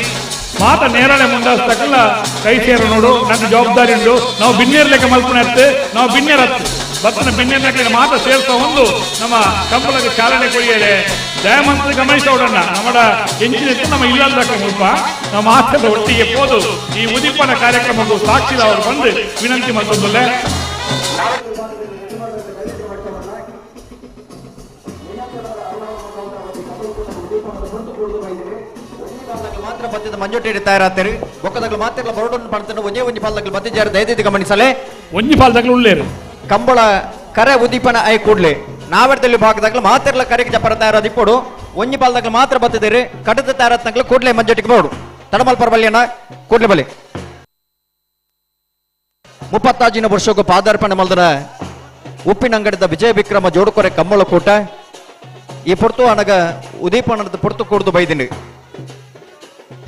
ಮಾತ ನೇರಳೆ ಮುಂದಾಸ್ತಕ್ಕಲ್ಲ ಕೈ ಸೇರ ನೋಡು ನನ್ನ ಜವಾಬ್ದಾರಿ ಉಂಟು. ನಾವು ಬಿನ್ನೇರ್ ಲೆಕ್ಕ ಮಲ್ಪುಣ ನಾವು ಬಿನ್ನೇರತ್ತು ಬತ್ತನ ಬಿನ್ನೇರ್ ಲೆಕ್ಕ ಮಾತ ಸೇರ್ತಾ ಒಂದು ನಮ್ಮ ಕಂಬಳಕ್ಕೆ ಚಾಲನೆ ಕೊಡಿಯಲೆ ದಯಮಂತ್ರಿ ಗಮನಿಸೋಡಣ್ಣ ನಮ್ಮ ಎಂಜಿನ ನಮ್ಮ ಇಲ್ಲದ ಮುಲ್ಪ ನಮ್ಮ ಮಾತದ ಒಟ್ಟಿಗೆ ಪೋದು ಈ ಉದೀಪನ ಕಾರ್ಯಕ್ರಮಕ್ಕೂ ಸಾಕ್ಷಿ ಅವರು ಬಂದು ವಿನಂತಿ ಮತ್ತೊಂದಲ್ಲೇ. ಮಾತ್ರ ಬತ್ತಿದ ಮಂಜೊಟ್ಟಿ ತಯಾರಾಗ್ತಾರೆ ಬೊಕ್ಕದಗ್ಲು ಮಾತ್ರ ಬರೋಡನ್ನು ಪಡ್ತಾನೆ ಒಂಜೇ ಒಂಜಿ ಪಾಲ್ದಗ್ಲು ಬತ್ತಿಜಾರ ದಯದಿದ್ದು ಗಮನಿಸಲೆ ಒಂಜಿ ಪಾಲ್ದಗ್ಲು ಉಳ್ಳೇರು ಕಂಬಳ ಕರೆ ಉದೀಪನ I ಕೂಡ್ಲೆ ನಾವೆಡ್ದಲ್ಲಿ ಭಾಗದಾಗ್ಲು ಮಾತಿರ್ಲ ಕರೆಗೆ ಜಪರ ತಯಾರಾದಿಪ್ಪೋಡು ಒಂಜಿ ಪಾಲ್ದಗ್ಲು ಮಾತ್ರ ಬತ್ತಿದ್ದೀರಿ ಕಡದ ತಯಾರಾತ್ನಗ್ಲು ಕೂಡ್ಲೆ ಮಂಜೊಟ್ಟಿಗೆ ಬೋಡು ತಡಮಲ್ ಪರಬಲ್ಯನ ಕೂಡ್ಲೆ ಬಲಿ ಮುಪ್ಪತ್ತಾಜಿನ ವರ್ಷಕ್ಕೂ ಪಾದಾರ್ಪಣೆ ಮಲ್ದನ ಉಪ್ಪಿನಂಗಡಿದ ವಿಜಯ ವಿಕ್ರಮ ಜೋಡುಕೊರೆ ಕಂಬಳ ಕೂಟ ಈ ಪೊರ್ತು ಅನಗ ಉದೀಪನದ ಪೊರ್ತು ಕೂಡ್ದು ಬೈದಿನಿ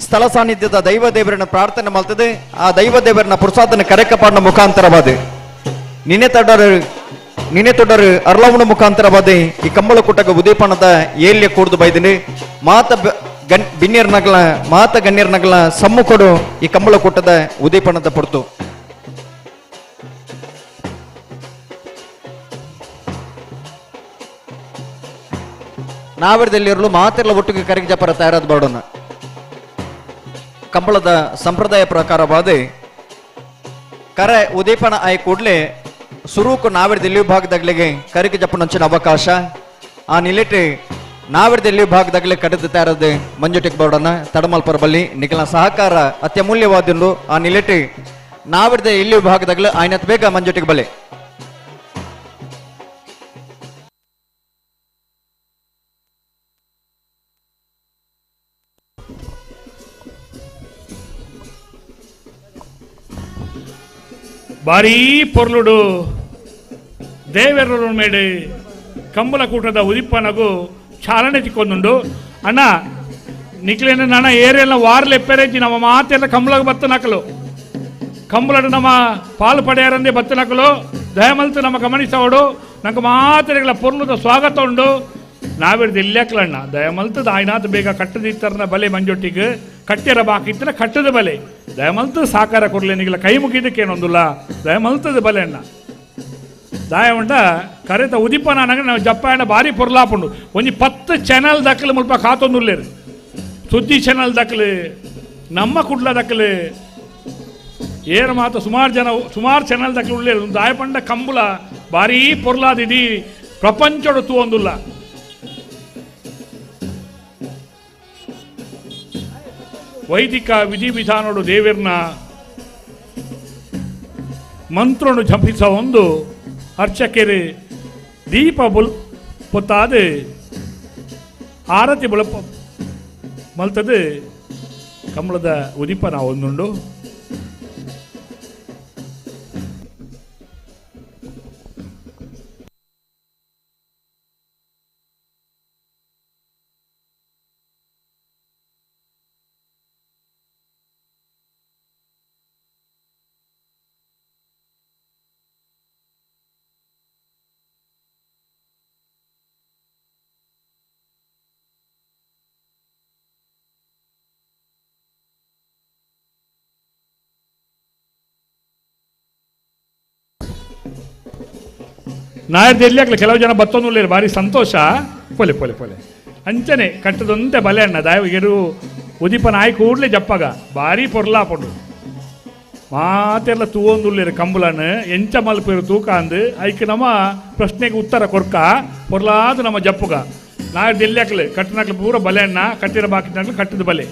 ಸ್ಥಳ ಸಾನ್ನಿಧ್ಯದ ದೈವ ದೇವರನ್ನ ಪ್ರಾರ್ಥನೆ ಮಾಡ್ತದೆ ಆ ದೈವ ದೇವರನ್ನ ಪ್ರಸಾದನ ಕರೆಕಪಾಡಿನ ಮುಖಾಂತರವಾದ ನಿನ್ನೆ ತೊಡರು ಅರ್ಲವನ ಮುಖಾಂತರವಾದ ಈ ಕಂಬಳ ಕೂಟಗ ಉದೀಪನದ ಏಲ್ಯ ಕೂಡ್ದು ಬೈದಿನಿ ಮಾತ ಬಿನ್ನಿಯರ್ ನಗಲ ಮಾತ ಗಣ್ಯರ್ ನಗಲ ಸಮ್ಮುಖಡು ಈ ಕಂಬಳ ಕೂಟದ ಉದೀಪನದ ಪೊರ್ತು. ನಾವಿರದಲ್ಲಿರಲು ಮಾತೆಲ್ಲ ಒಟ್ಟಿಗೆ ಕರೆಗೆ ಜಪರ ತಯಾರಾದ ಬಾಡೋಣ ಕಂಬಳದ ಸಂಪ್ರದಾಯ ಪ್ರಕಾರವಾದ ಕರೆ ಉದೀಪನ ಆಯ ಕೂಡಲೇ ಸುರೂಕು ನಾವಿರದಲ್ಲಿ ವಿಭಾಗದಾಗಲಿಗೆ ಕರಿಗೆ ಜಪ್ಪನಂಚಿನ ಅವಕಾಶ ಆ ನಿಲೆಟೆ ನಾವಿರದಲ್ಲಿ ವಿಭಾಗದಾಗಲೇ ಕರೆದು ತಯಾರಾದ ಮಂಜುಟಿಕ್ ಬೋರ್ಡನ್ನ ತಡಮಲ್ಪರ ಬಲ್ಲಿ ನಿಖಲ ಸಹಕಾರ ಅತ್ಯಮೂಲ್ಯವಾದಂದು ಆ ನಿಲೆಟೆ ನಾವಿರದ ಇಲ್ಲಿ ವಿಭಾಗದಾಗಲೇ ಆಯ್ನತ್ ಬೇಗ ಮಂಜುಟಿಕ್ ಬಲೆ. ಭಾರೀ ಪೊರ್ಲುಡು ದೇವೆರರು ಮೇಡೆ ಕಂಬಳ ಕೂಟದ ಉದಿಪ್ಪನಗು ಚಾಲನೆ ಚಿಕ್ಕೊಂದುಂಡು ಅಣ್ಣ ನಿಕ್ಲೇನ ನನ ಏರೆಲ್ಲ ವಾರ್ಲೆ ಎಪ್ಪೆರೆಜ್ಜಿ ನಮ್ಮ ಮಾತೆಲ್ಲ ಕಂಬಳಗ ಬತ್ತ ನಕಲು ಕಂಬಳಡು ನಮ್ಮ ಪಾಲು ಪಡೆಯರಂದೇ ಬತ್ತ ನಕಲು ದಯಮಲ್ತು ನಮ್ಮ ಗಮನಿಸವಡು ನಂಗೆ ಮಾತೆಗಳ ಪೊರ್ಲುದ ಸ್ವಾಗತ ಉಂಡು ನಾವಿರ್ದು ಇಲ್ಲೇಕ್ಲಣ್ಣ ದಯಮಲ್ತದ ಆಯ್ನಾತ್ ಬೇಗ ಕಟ್ಟದಿತ್ತರನ ಬಲೆ ಮಂಜೊಟ್ಟಿಗೆ ಕಟ್ಟಿರ ಬಾಕಿತ್ತರ ಕಟ್ಟದ ಬಲೆ ದಯಮಲ್ತು ಸಾಕಾರ ಕೊರ್ಲೆ ನಿಗಲ ಕೈ ಮುಗಿದಕ್ಕೇನೊಂದುಲ್ಲ ದಯಮಲ್ತದ ಬಲೆ ಅಣ್ಣ ದಾಯ ಉಂಡ ಕರೆತ ಉದಿಪನ ನಾವು ಜಪ್ಪಾಯಣ ಭಾರಿ ಪೊರ್ಲಾಪುಂಡು ಒಂಜಿ 10 ಚಾನಲ್ ದಕ್ಕಲು ಮುಲ್ಪ ಕಾತೊಂದುಲ್ಲೇರು ಸುದ್ದಿ ಚಾನಲ್ ದಕ್ಕಲು ನಮ್ಮ ಕುಡ್ಲ ದಕ್ಕಲು ಏರು ಮಾತ ಸುಮಾರು ಜನ ಸುಮಾರು ಚಾನಲ್ ದಕ್ಕಲು ಉಳ್ಳೇರು ದಾಯಪಂಡ ಕಂಬುಲ ಭಾರೀ ಪೊರ್ಲಾದಿಡಿ ಪ್ರಪಂಚಡು ತೂವೊಂದುಲ್ಲ. ವೈದಿಕ ವಿಧಿವಿಧಾನೋಡು ದೇವಿರ್ನ ಮಂತ್ರನು ಜಪಿಸ ಒಂದು ಅರ್ಚಕೆರೆ ದೀಪ ಬುಲ್ ಪೊತ್ತಾದ ಆರತಿ ಬುಳಪ ಮಲ್ತದು ಕಮಲದ ಉದಿಪನ ಒಂದುಂಡು. ನಾಯರ್ದು ಎಲ್ಲಿ ಹಾಕ್ಲಿ ಕೆಲವು ಜನ ಬತ್ತೊಂದುಳ್ಳೇರು ಭಾರಿ ಸಂತೋಷ. ಪೊಲೆ ಪೊಲೆ ಪೊಲೆ ಅಂಚನೆ ಕಟ್ಟದೊಂತೆ ಬಲೆ ಅಣ್ಣ ದಾಯವರು ಉದಿಪ ನಾಯಿ ಕೂಡಲೇ ಜಪ್ಪಗ ಭಾರಿ ಪೊರ್ಲಾಪಂಡು ಮಾತೆಲ್ಲ ತೂವೊಂದುಳ್ಳೇರು ಕಂಬುಲನ್ ಎಂಚ ಮಲ್ಪೇರು ತೂಕ ಅಂದು ಐಕ್ ನಮ್ಮ ಪ್ರಶ್ನೆಗೆ ಉತ್ತರ ಕೊರ್ಕ ಪೊರ್ಲಾದ ನಮ್ಮ ಜಪ್ಪುಗ. ನಾಯರ್ದು ಎಲ್ಲಿ ಹಾಕ್ಲಿ ಕಟ್ಟನಕ್ಲು ಪೂರ ಬಲೆ ಅಣ್ಣ ಕಟ್ಟಿರ ಬಾಕಿನಕ್ಲು ಕಟ್ಟದ ಬಲೆ.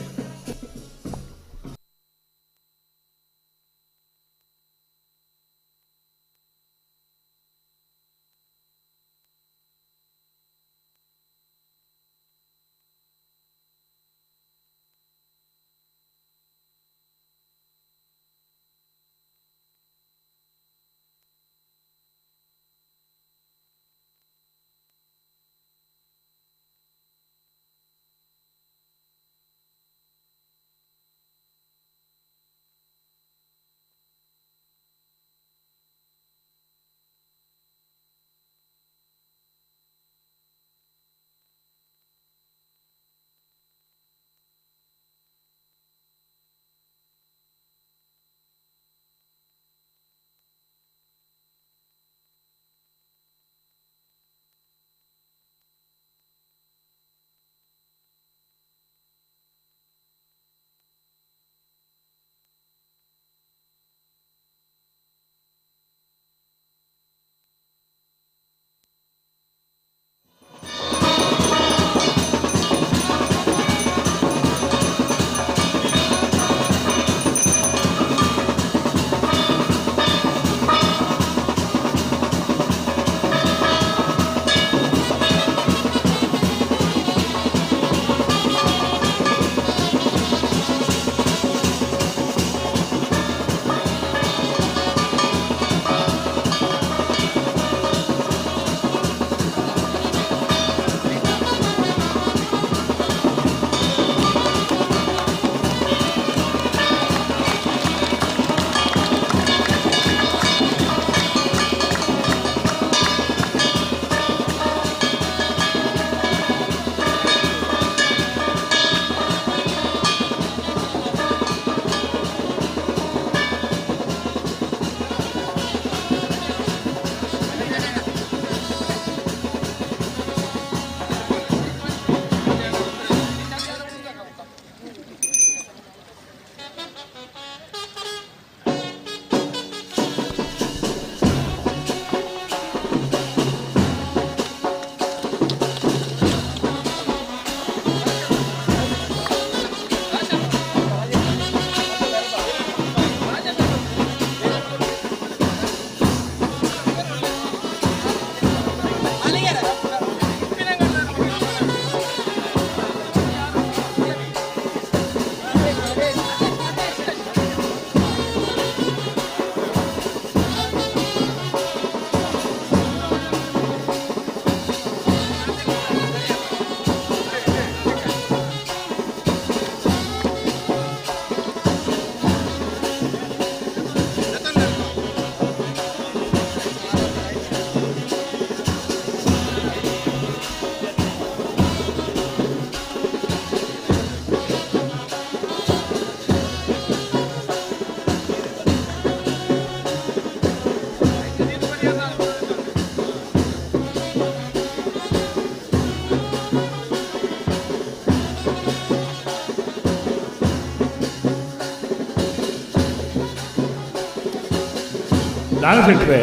ದಾನ ಸೆಟ್ರೆ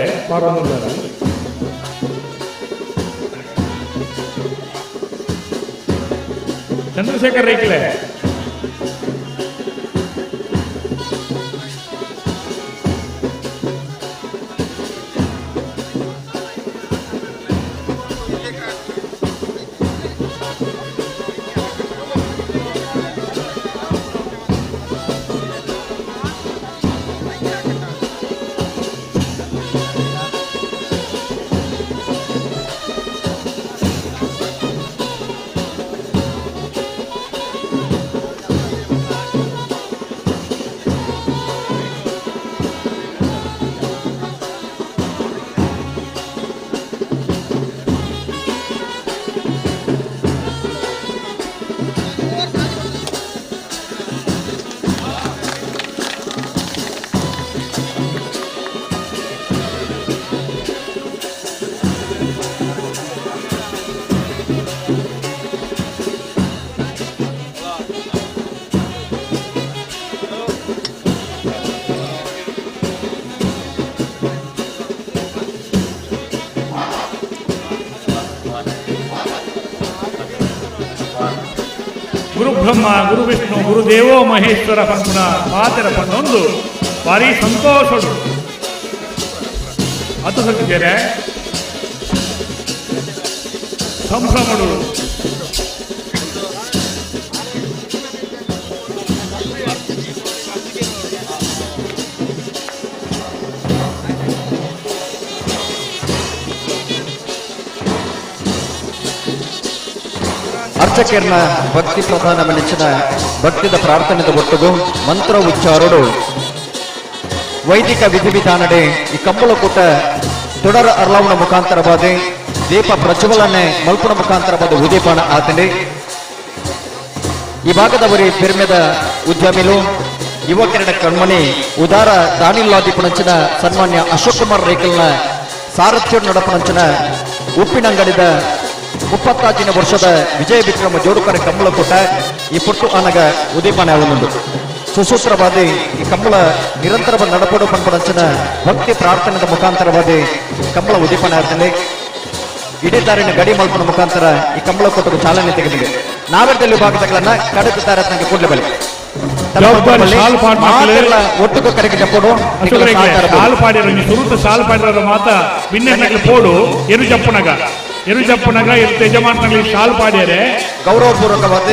ಚಂದ್ರಶೇಖರ್ ರೈಕ್ಲೆ ಗುರು ಬ್ರಹ್ಮ ಗುರು ವಿಷ್ಣು ಗುರುದೇವೋ ಮಹೇಶ್ವರ ಪನ್ಪುನ ಪಾತೆರ ಪನ್ನೊಂದು ಭಾರಿ ಸಂತೋಷಡು ಅತು ಸತ್ತಿದ್ದೇನೆ ಸಂಭ್ರಮಡು. ಅರ್ಚಕರ್ನ ಭಕ್ತಿ ಪ್ರಧಾನ ಮನುಷ್ಯನ ಭಕ್ತಿದ ಪ್ರಾರ್ಥನೆದ ಒಟ್ಟುಗು ಮಂತ್ರ ಉಚ್ಚಾರುಡು ವೈದಿಕ ವಿಧಿವಿಧಾನಡೆ ಈ ಕಂಬಳಕೂಟ ತೊಡರ ಅರ್ಲಾವಣ ಮುಖಾಂತರವಾದ ದೀಪ ಪ್ರಜ್ವಲನೆ ಮಲ್ಪುನ ಮುಖಾಂತರವಾದ ಉದೀಪನ ಆತನೆ. ಈ ಭಾಗದವರಿ ಪೆರ್ಮೆದ ಉದ್ಯಮಿಲು ಯುವಕರಣ ಕಣ್ಮಣಿ ಉದಾರ ದಾನಿಲ್ಲಾದಿಪುಣಂಚಿನ ಸನ್ಮಾನ್ಯ ಅಶೋಕ್ ಕುಮಾರ್ ರೇಖಲ್ನ ಸಾರಥ್ಯ ನಡಪಣಂಚಿನ ಉಪ್ಪಿನಂಗಡಿದ 35ನೇ ವರ್ಷದ ವಿಜಯ ವಿಕ್ರಮ ಜೋಡುಕರ ಕಂಬಳಕೂಟ ಈ ಪುಟ್ಟು ಅನಗ ಉದೀಪನ ಒಂದೊಂದು ಸುಸೂತ್ರವಾದಿ ಈ ಕಂಬಳ ನಿರಂತರ ನಡಪಡು ಪನ್ಪಡಂಚಿನ ಭಕ್ತಿ ಪ್ರಾರ್ಥನೆದ ಮುಖಾಂತರವಾದಿ ಕಂಬಳ ಉದೀಪನ ಆಗ್ತದೆ. ಇಡೀ ದಾರಿನ ಗಡಿ ಮಲ್ಪನ ಮುಖಾಂತರ ಈ ಕಂಬಳಕೂಟಕ್ಕೆ ಚಾಲನೆ ತೆಗೆದಿದೆ. ನಾವೆರದಲ್ಲಿ ವಿಭಾಗದಗಳನ್ನ ಕಡತ ತಾರತ್ನಕ್ಕೆ ಕೂಡಲೇ ಬಲಿ ಜವಾಬ್ದಾರಿ ಶಾಲು ಪಾಡ್ ಮಕ್ಕಳೇ. ಒಟ್ಟುಗು ಕರೆಗೆ ಜಪ್ಪೋಡು ಅಶೋಕ್ ರೈಕ್ಲೆ, ಶಾಲು ಪಾಡ್ಯರ ಸುರುತ ಶಾಲು ಪಾಡ್ಯರ ಮಾತ ಬಿನ್ನೆರ್ನಕ್ಲೆ ಪೋಡು ಎರು ಜಪ್ಪುನಗ ಎರು ಜಪ್ಪುನಗ ಎರು ಯಜಮಾನನಗ್ಲಿ ಶಾಲು ಪಾಡ್ಯರೆ. ಗೌರವಪೂರ್ವಕವಾದ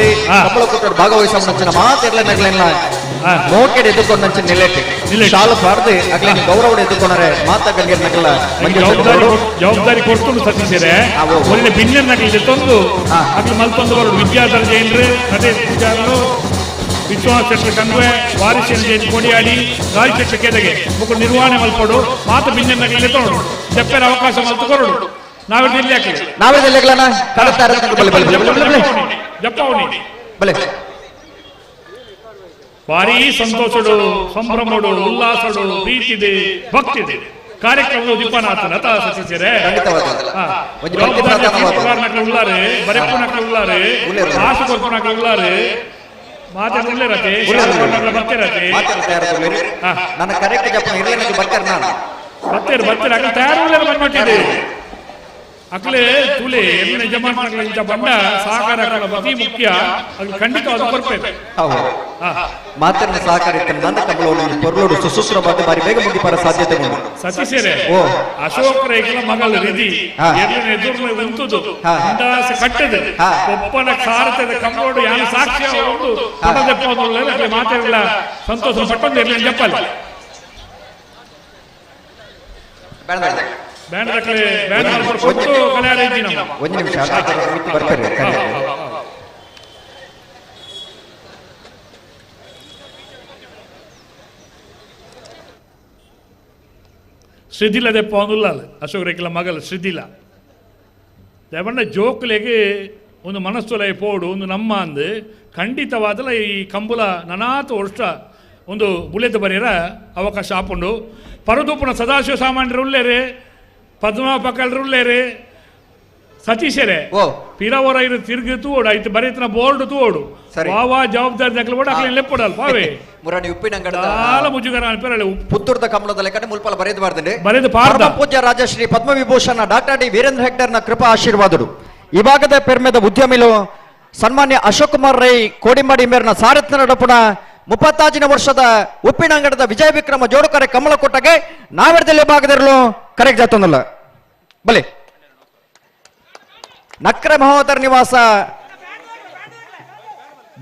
ಕಂಬಳಕೂಟ ಭಾಗವಹಿಸುವ ಮಾತೆಲ್ಲ ನಗಲೆಲ್ಲ ಮೋಕೆಡ್ ಎದುರ್ಕೊಂಡಂಚ ನಿಲೆಟ್ ಶಾಲು ಪಾಡ್ದು ಅಗ್ಲಿ ಗೌರವ ಎದುರ್ಕೊಂಡರೆ ಮಾತಾ ಗಂಗೆರ್ ನಗಲ ಜವಾಬ್ದಾರಿ ಜವಾಬ್ದಾರಿ ಕೊಡ್ತುಂಡು ಸತೀಶರೇ. ಒಳ್ಳೆ ಬಿನ್ನೆರ್ನಕ್ಲೆ ಜೊತ್ತೊಂದು ಅಗ್ಲಿ ಮಲ್ತೊಂದು ಬರೋಡು ವಿದ್ಯಾಧರ ಜೈನ್ರು ನಟೇಶ್ ಪೂಜಾರ್ಲು ವಿಶ್ವನಾಥ್ ಶೆಟ್ಟರ್ ಕಣ್ವೆ ವಾರಿಶನ್ ಜೈನ್ ಕೊಡಿಯಾಡಿ ರಾಜ್ ಶೆಟ್ಟರ್ ಕೆದಗೆ ಮುಖ ನಿರ್ವಹಣೆ ಮಲ್ಪಡು ಮಾತ ಬಿನ್ನೆರ್ನಕ್ಲೆ ಎತ್ತೊಂಡು ಜಪ್ಪೆರ ಅವಕಾಶ ಮಲ್ತು ಕೊರಡು ನಾವೆಲ್ಲ ಇಲ್ಲಿ ಹಾಕಿ ನಾವೇ ಜಿಲ್ಲೆಗಳನ್ನ ಕಡತ ಬಲೆ ಬಲೆ ಬಲೆ ಬಲೆ ಬಲೆ ಜಪ್ಪವನಿ ಬಲೆ. ಭಾರೀ ಸಂತೋಷಡು ಸಂಭ್ರಮಡು ಉಲ್ಲಾಸಡು ಪ್ರೀತಿದೆ ಭಕ್ತಿದೆ ಕಾರ್ಯಕ್ರಮದ ಉದ್ದೀಪನಾಥನ ಅತ ಸತೀಶರೇ. ಒಂಜಿ ಭಕ್ತಿ ಪ್ರಧಾನವಾದ. ಉಲ್ಲಾರೆ ಬರೆಪ್ಪುನಕ್ಲೆ ಉಲ್ಲಾರೆ ಕಾಸು ಕೊರ್ಪುನಕ್ಲೆ ಉಲ್ಲಾರೆ ಮಾತಾಡ ಉಲ್ಲೇರತೆ ಬರ್ತಿರತೆ. ನನ್ನ ಕರೆಕ್ಟ್ ಜಪ್ಪನ ಇರ್ಲೇನಕ್ಕೆ ಬರ್ತಾರೆ ನಾನು ಬರ್ತೀರಿ ಬರ್ತೀರಿ ಅಕ್ಲೆ ತಯಾರು ಉಲ್ಲೇರ ಬಂದ್ಬಿಟ್ಟಿದೆ ಅಕ್ಲೆ ತುಲೆ ಎಮ್ಮೆ ಯಜಮಾನಕ್ಲೆ ಇಂಚ ಬಂಡ ಸಹಕಾರ ಅತಿ ಮುಖ್ಯ ಅದು ಖಂಡಿತ ಅದು ಬರ್ಬೇಕು. ಹೌದು ಮಾತನ್ನ ಸಹಕಾರ ಇತ್ತು ನನ್ನ ಕಮಲೋಡು ಪೊರ್ಲೋಡು ಸುಸೂತ್ರವಾದ ಬಾರಿ ಬೇಗ ಮುಗಿಪಾರ ಸಾಧ್ಯತೆ ಉಂಟು. ಸತೀಶರೇ ಓ. ಅಶೋಕ್ ರೈಗಳ ಮಗಳು ರಿಧಿ ಎರ್ಲಿನ ಎದುರು ಉಂಟುದು ಅಂದಾಸೆ ಕಟ್ಟದು ಒಪ್ಪನ ಸಾರಥ್ಯದ ಕಂಬೋಡು ಯಾನ ಸಾಕ್ಷ್ಯ ಉಂಟು ಪಟದೆಪ್ಪ ಮಾತಾಡಲ್ಲ ಸಂತೋಷ ಪಟ್ಟೊಂದು ಇರ್ಲಿ ಜಪ್ಪಲ್ ಬ್ಯಾಂಡ್ ದಾಖಲೆ ಬ್ಯಾಂಡ್ ಕೊಟ್ಟು ಕಲ್ಯಾಣ ಇದ್ದೀನಿ ನಮ್ಮ ಒಂದು ನಿಮಿಷ ಮಿತ್ತು ಬರ್ತಾರೆ. ಶ್ರೀದಿಲ ದೆಪ್ಪ ಒಂದುಲ್ಲಾಲ್ ಅಶೋಕ್ ರೇಖಲ ಮಗಲ್ ಶ್ರೀದಿಲ ದೇವಣ್ಣ ಜೋಕುಲೆಗೆ ಒಂದು ಮನಸ್ಸುಲೈ ಪೋಡು ಒಂದು ನಮ್ಮ ಅಂದು ಖಂಡಿತವಾದಲ ಈ ಕಂಬುಲ ನನಾತ ವರ್ಷ ಒಂದು ಬುಲೆತ್ ಬರೆಯರ ಅವಕಾಶ ಆಪುಂಡು. ಪರದೂಪುನ ಸದಾಶಿವ ಸಾಮಾನ್ಯರು ಉಲ್ಲೇರೆ ಪದ್ಮನಾಭ ಪಕ್ಕಲ್ರು ಉಲ್ಲೇರೆ ಸತೀಶರೇ ಪಿರವರ ಇರು ತಿರುಗಿ ತೂಡು ಐತೆ ಬರೀತನ ಬೋರ್ಡ್ ತೂಡು ವಾ ಜವಾಬ್ದಾರಿ ದಕ್ಕಲು ಬೋರ್ಡ್ ಅಕ್ಲೆ ಲೆಪ್ಪಡಲ್ ಪಾವೆ ಮುರಾಣಿ ಉಪ್ಪಿನಂಗಡದ ದಾಲ ಮುಜುಗರ ಅನ್ಪೇರಳೆ ಪುತ್ತೂರ್ದ ಕಮಲದ ಲೆಕ್ಕನೆ ಮುಲ್ಪಲ ಬರೆದು ಬಾರ್ದಂಡೆ ಬರೆದು ಪಾರ್ದ. ಪರಮ ಪೂಜ್ಯ ರಾಜಶ್ರೀ ಪದ್ಮವಿಭೂಷಣ ಡಾಕ್ಟರ್ ಡಿ ವೀರೇಂದ್ರ ಹೆಗ್ಡರ್ನ ಕೃಪಾ ಆಶೀರ್ವಾದರು ಈ ಭಾಗದ ಪೆರ್ಮೆದ ಉದ್ಯಮಿಲು ಸನ್ಮಾನ್ಯ ಅಶೋಕ್ ಕುಮಾರ್ ರೈ ಕೋಡಿಂಬಾಡಿ ಮೇರ್ನ ಸಾರಥ್ಯ ನಡಪುಣ 35ನೇ ವರ್ಷದ ಉಪ್ಪಿನಂಗಡದ ವಿಜಯ ವಿಕ್ರಮ ಜೋಡುಕರೆ ಕಮಲಕೋಟಗೆ ನಾವೆರದಲ್ಲಿ ಭಾಗದಿರಲು ಕರೆಕ್ಟ್ ಜಾತೊಂದಲ್ಲ ಬಲೆ ನಕ್ರ ಮಹೋದರ ನಿವಾಸ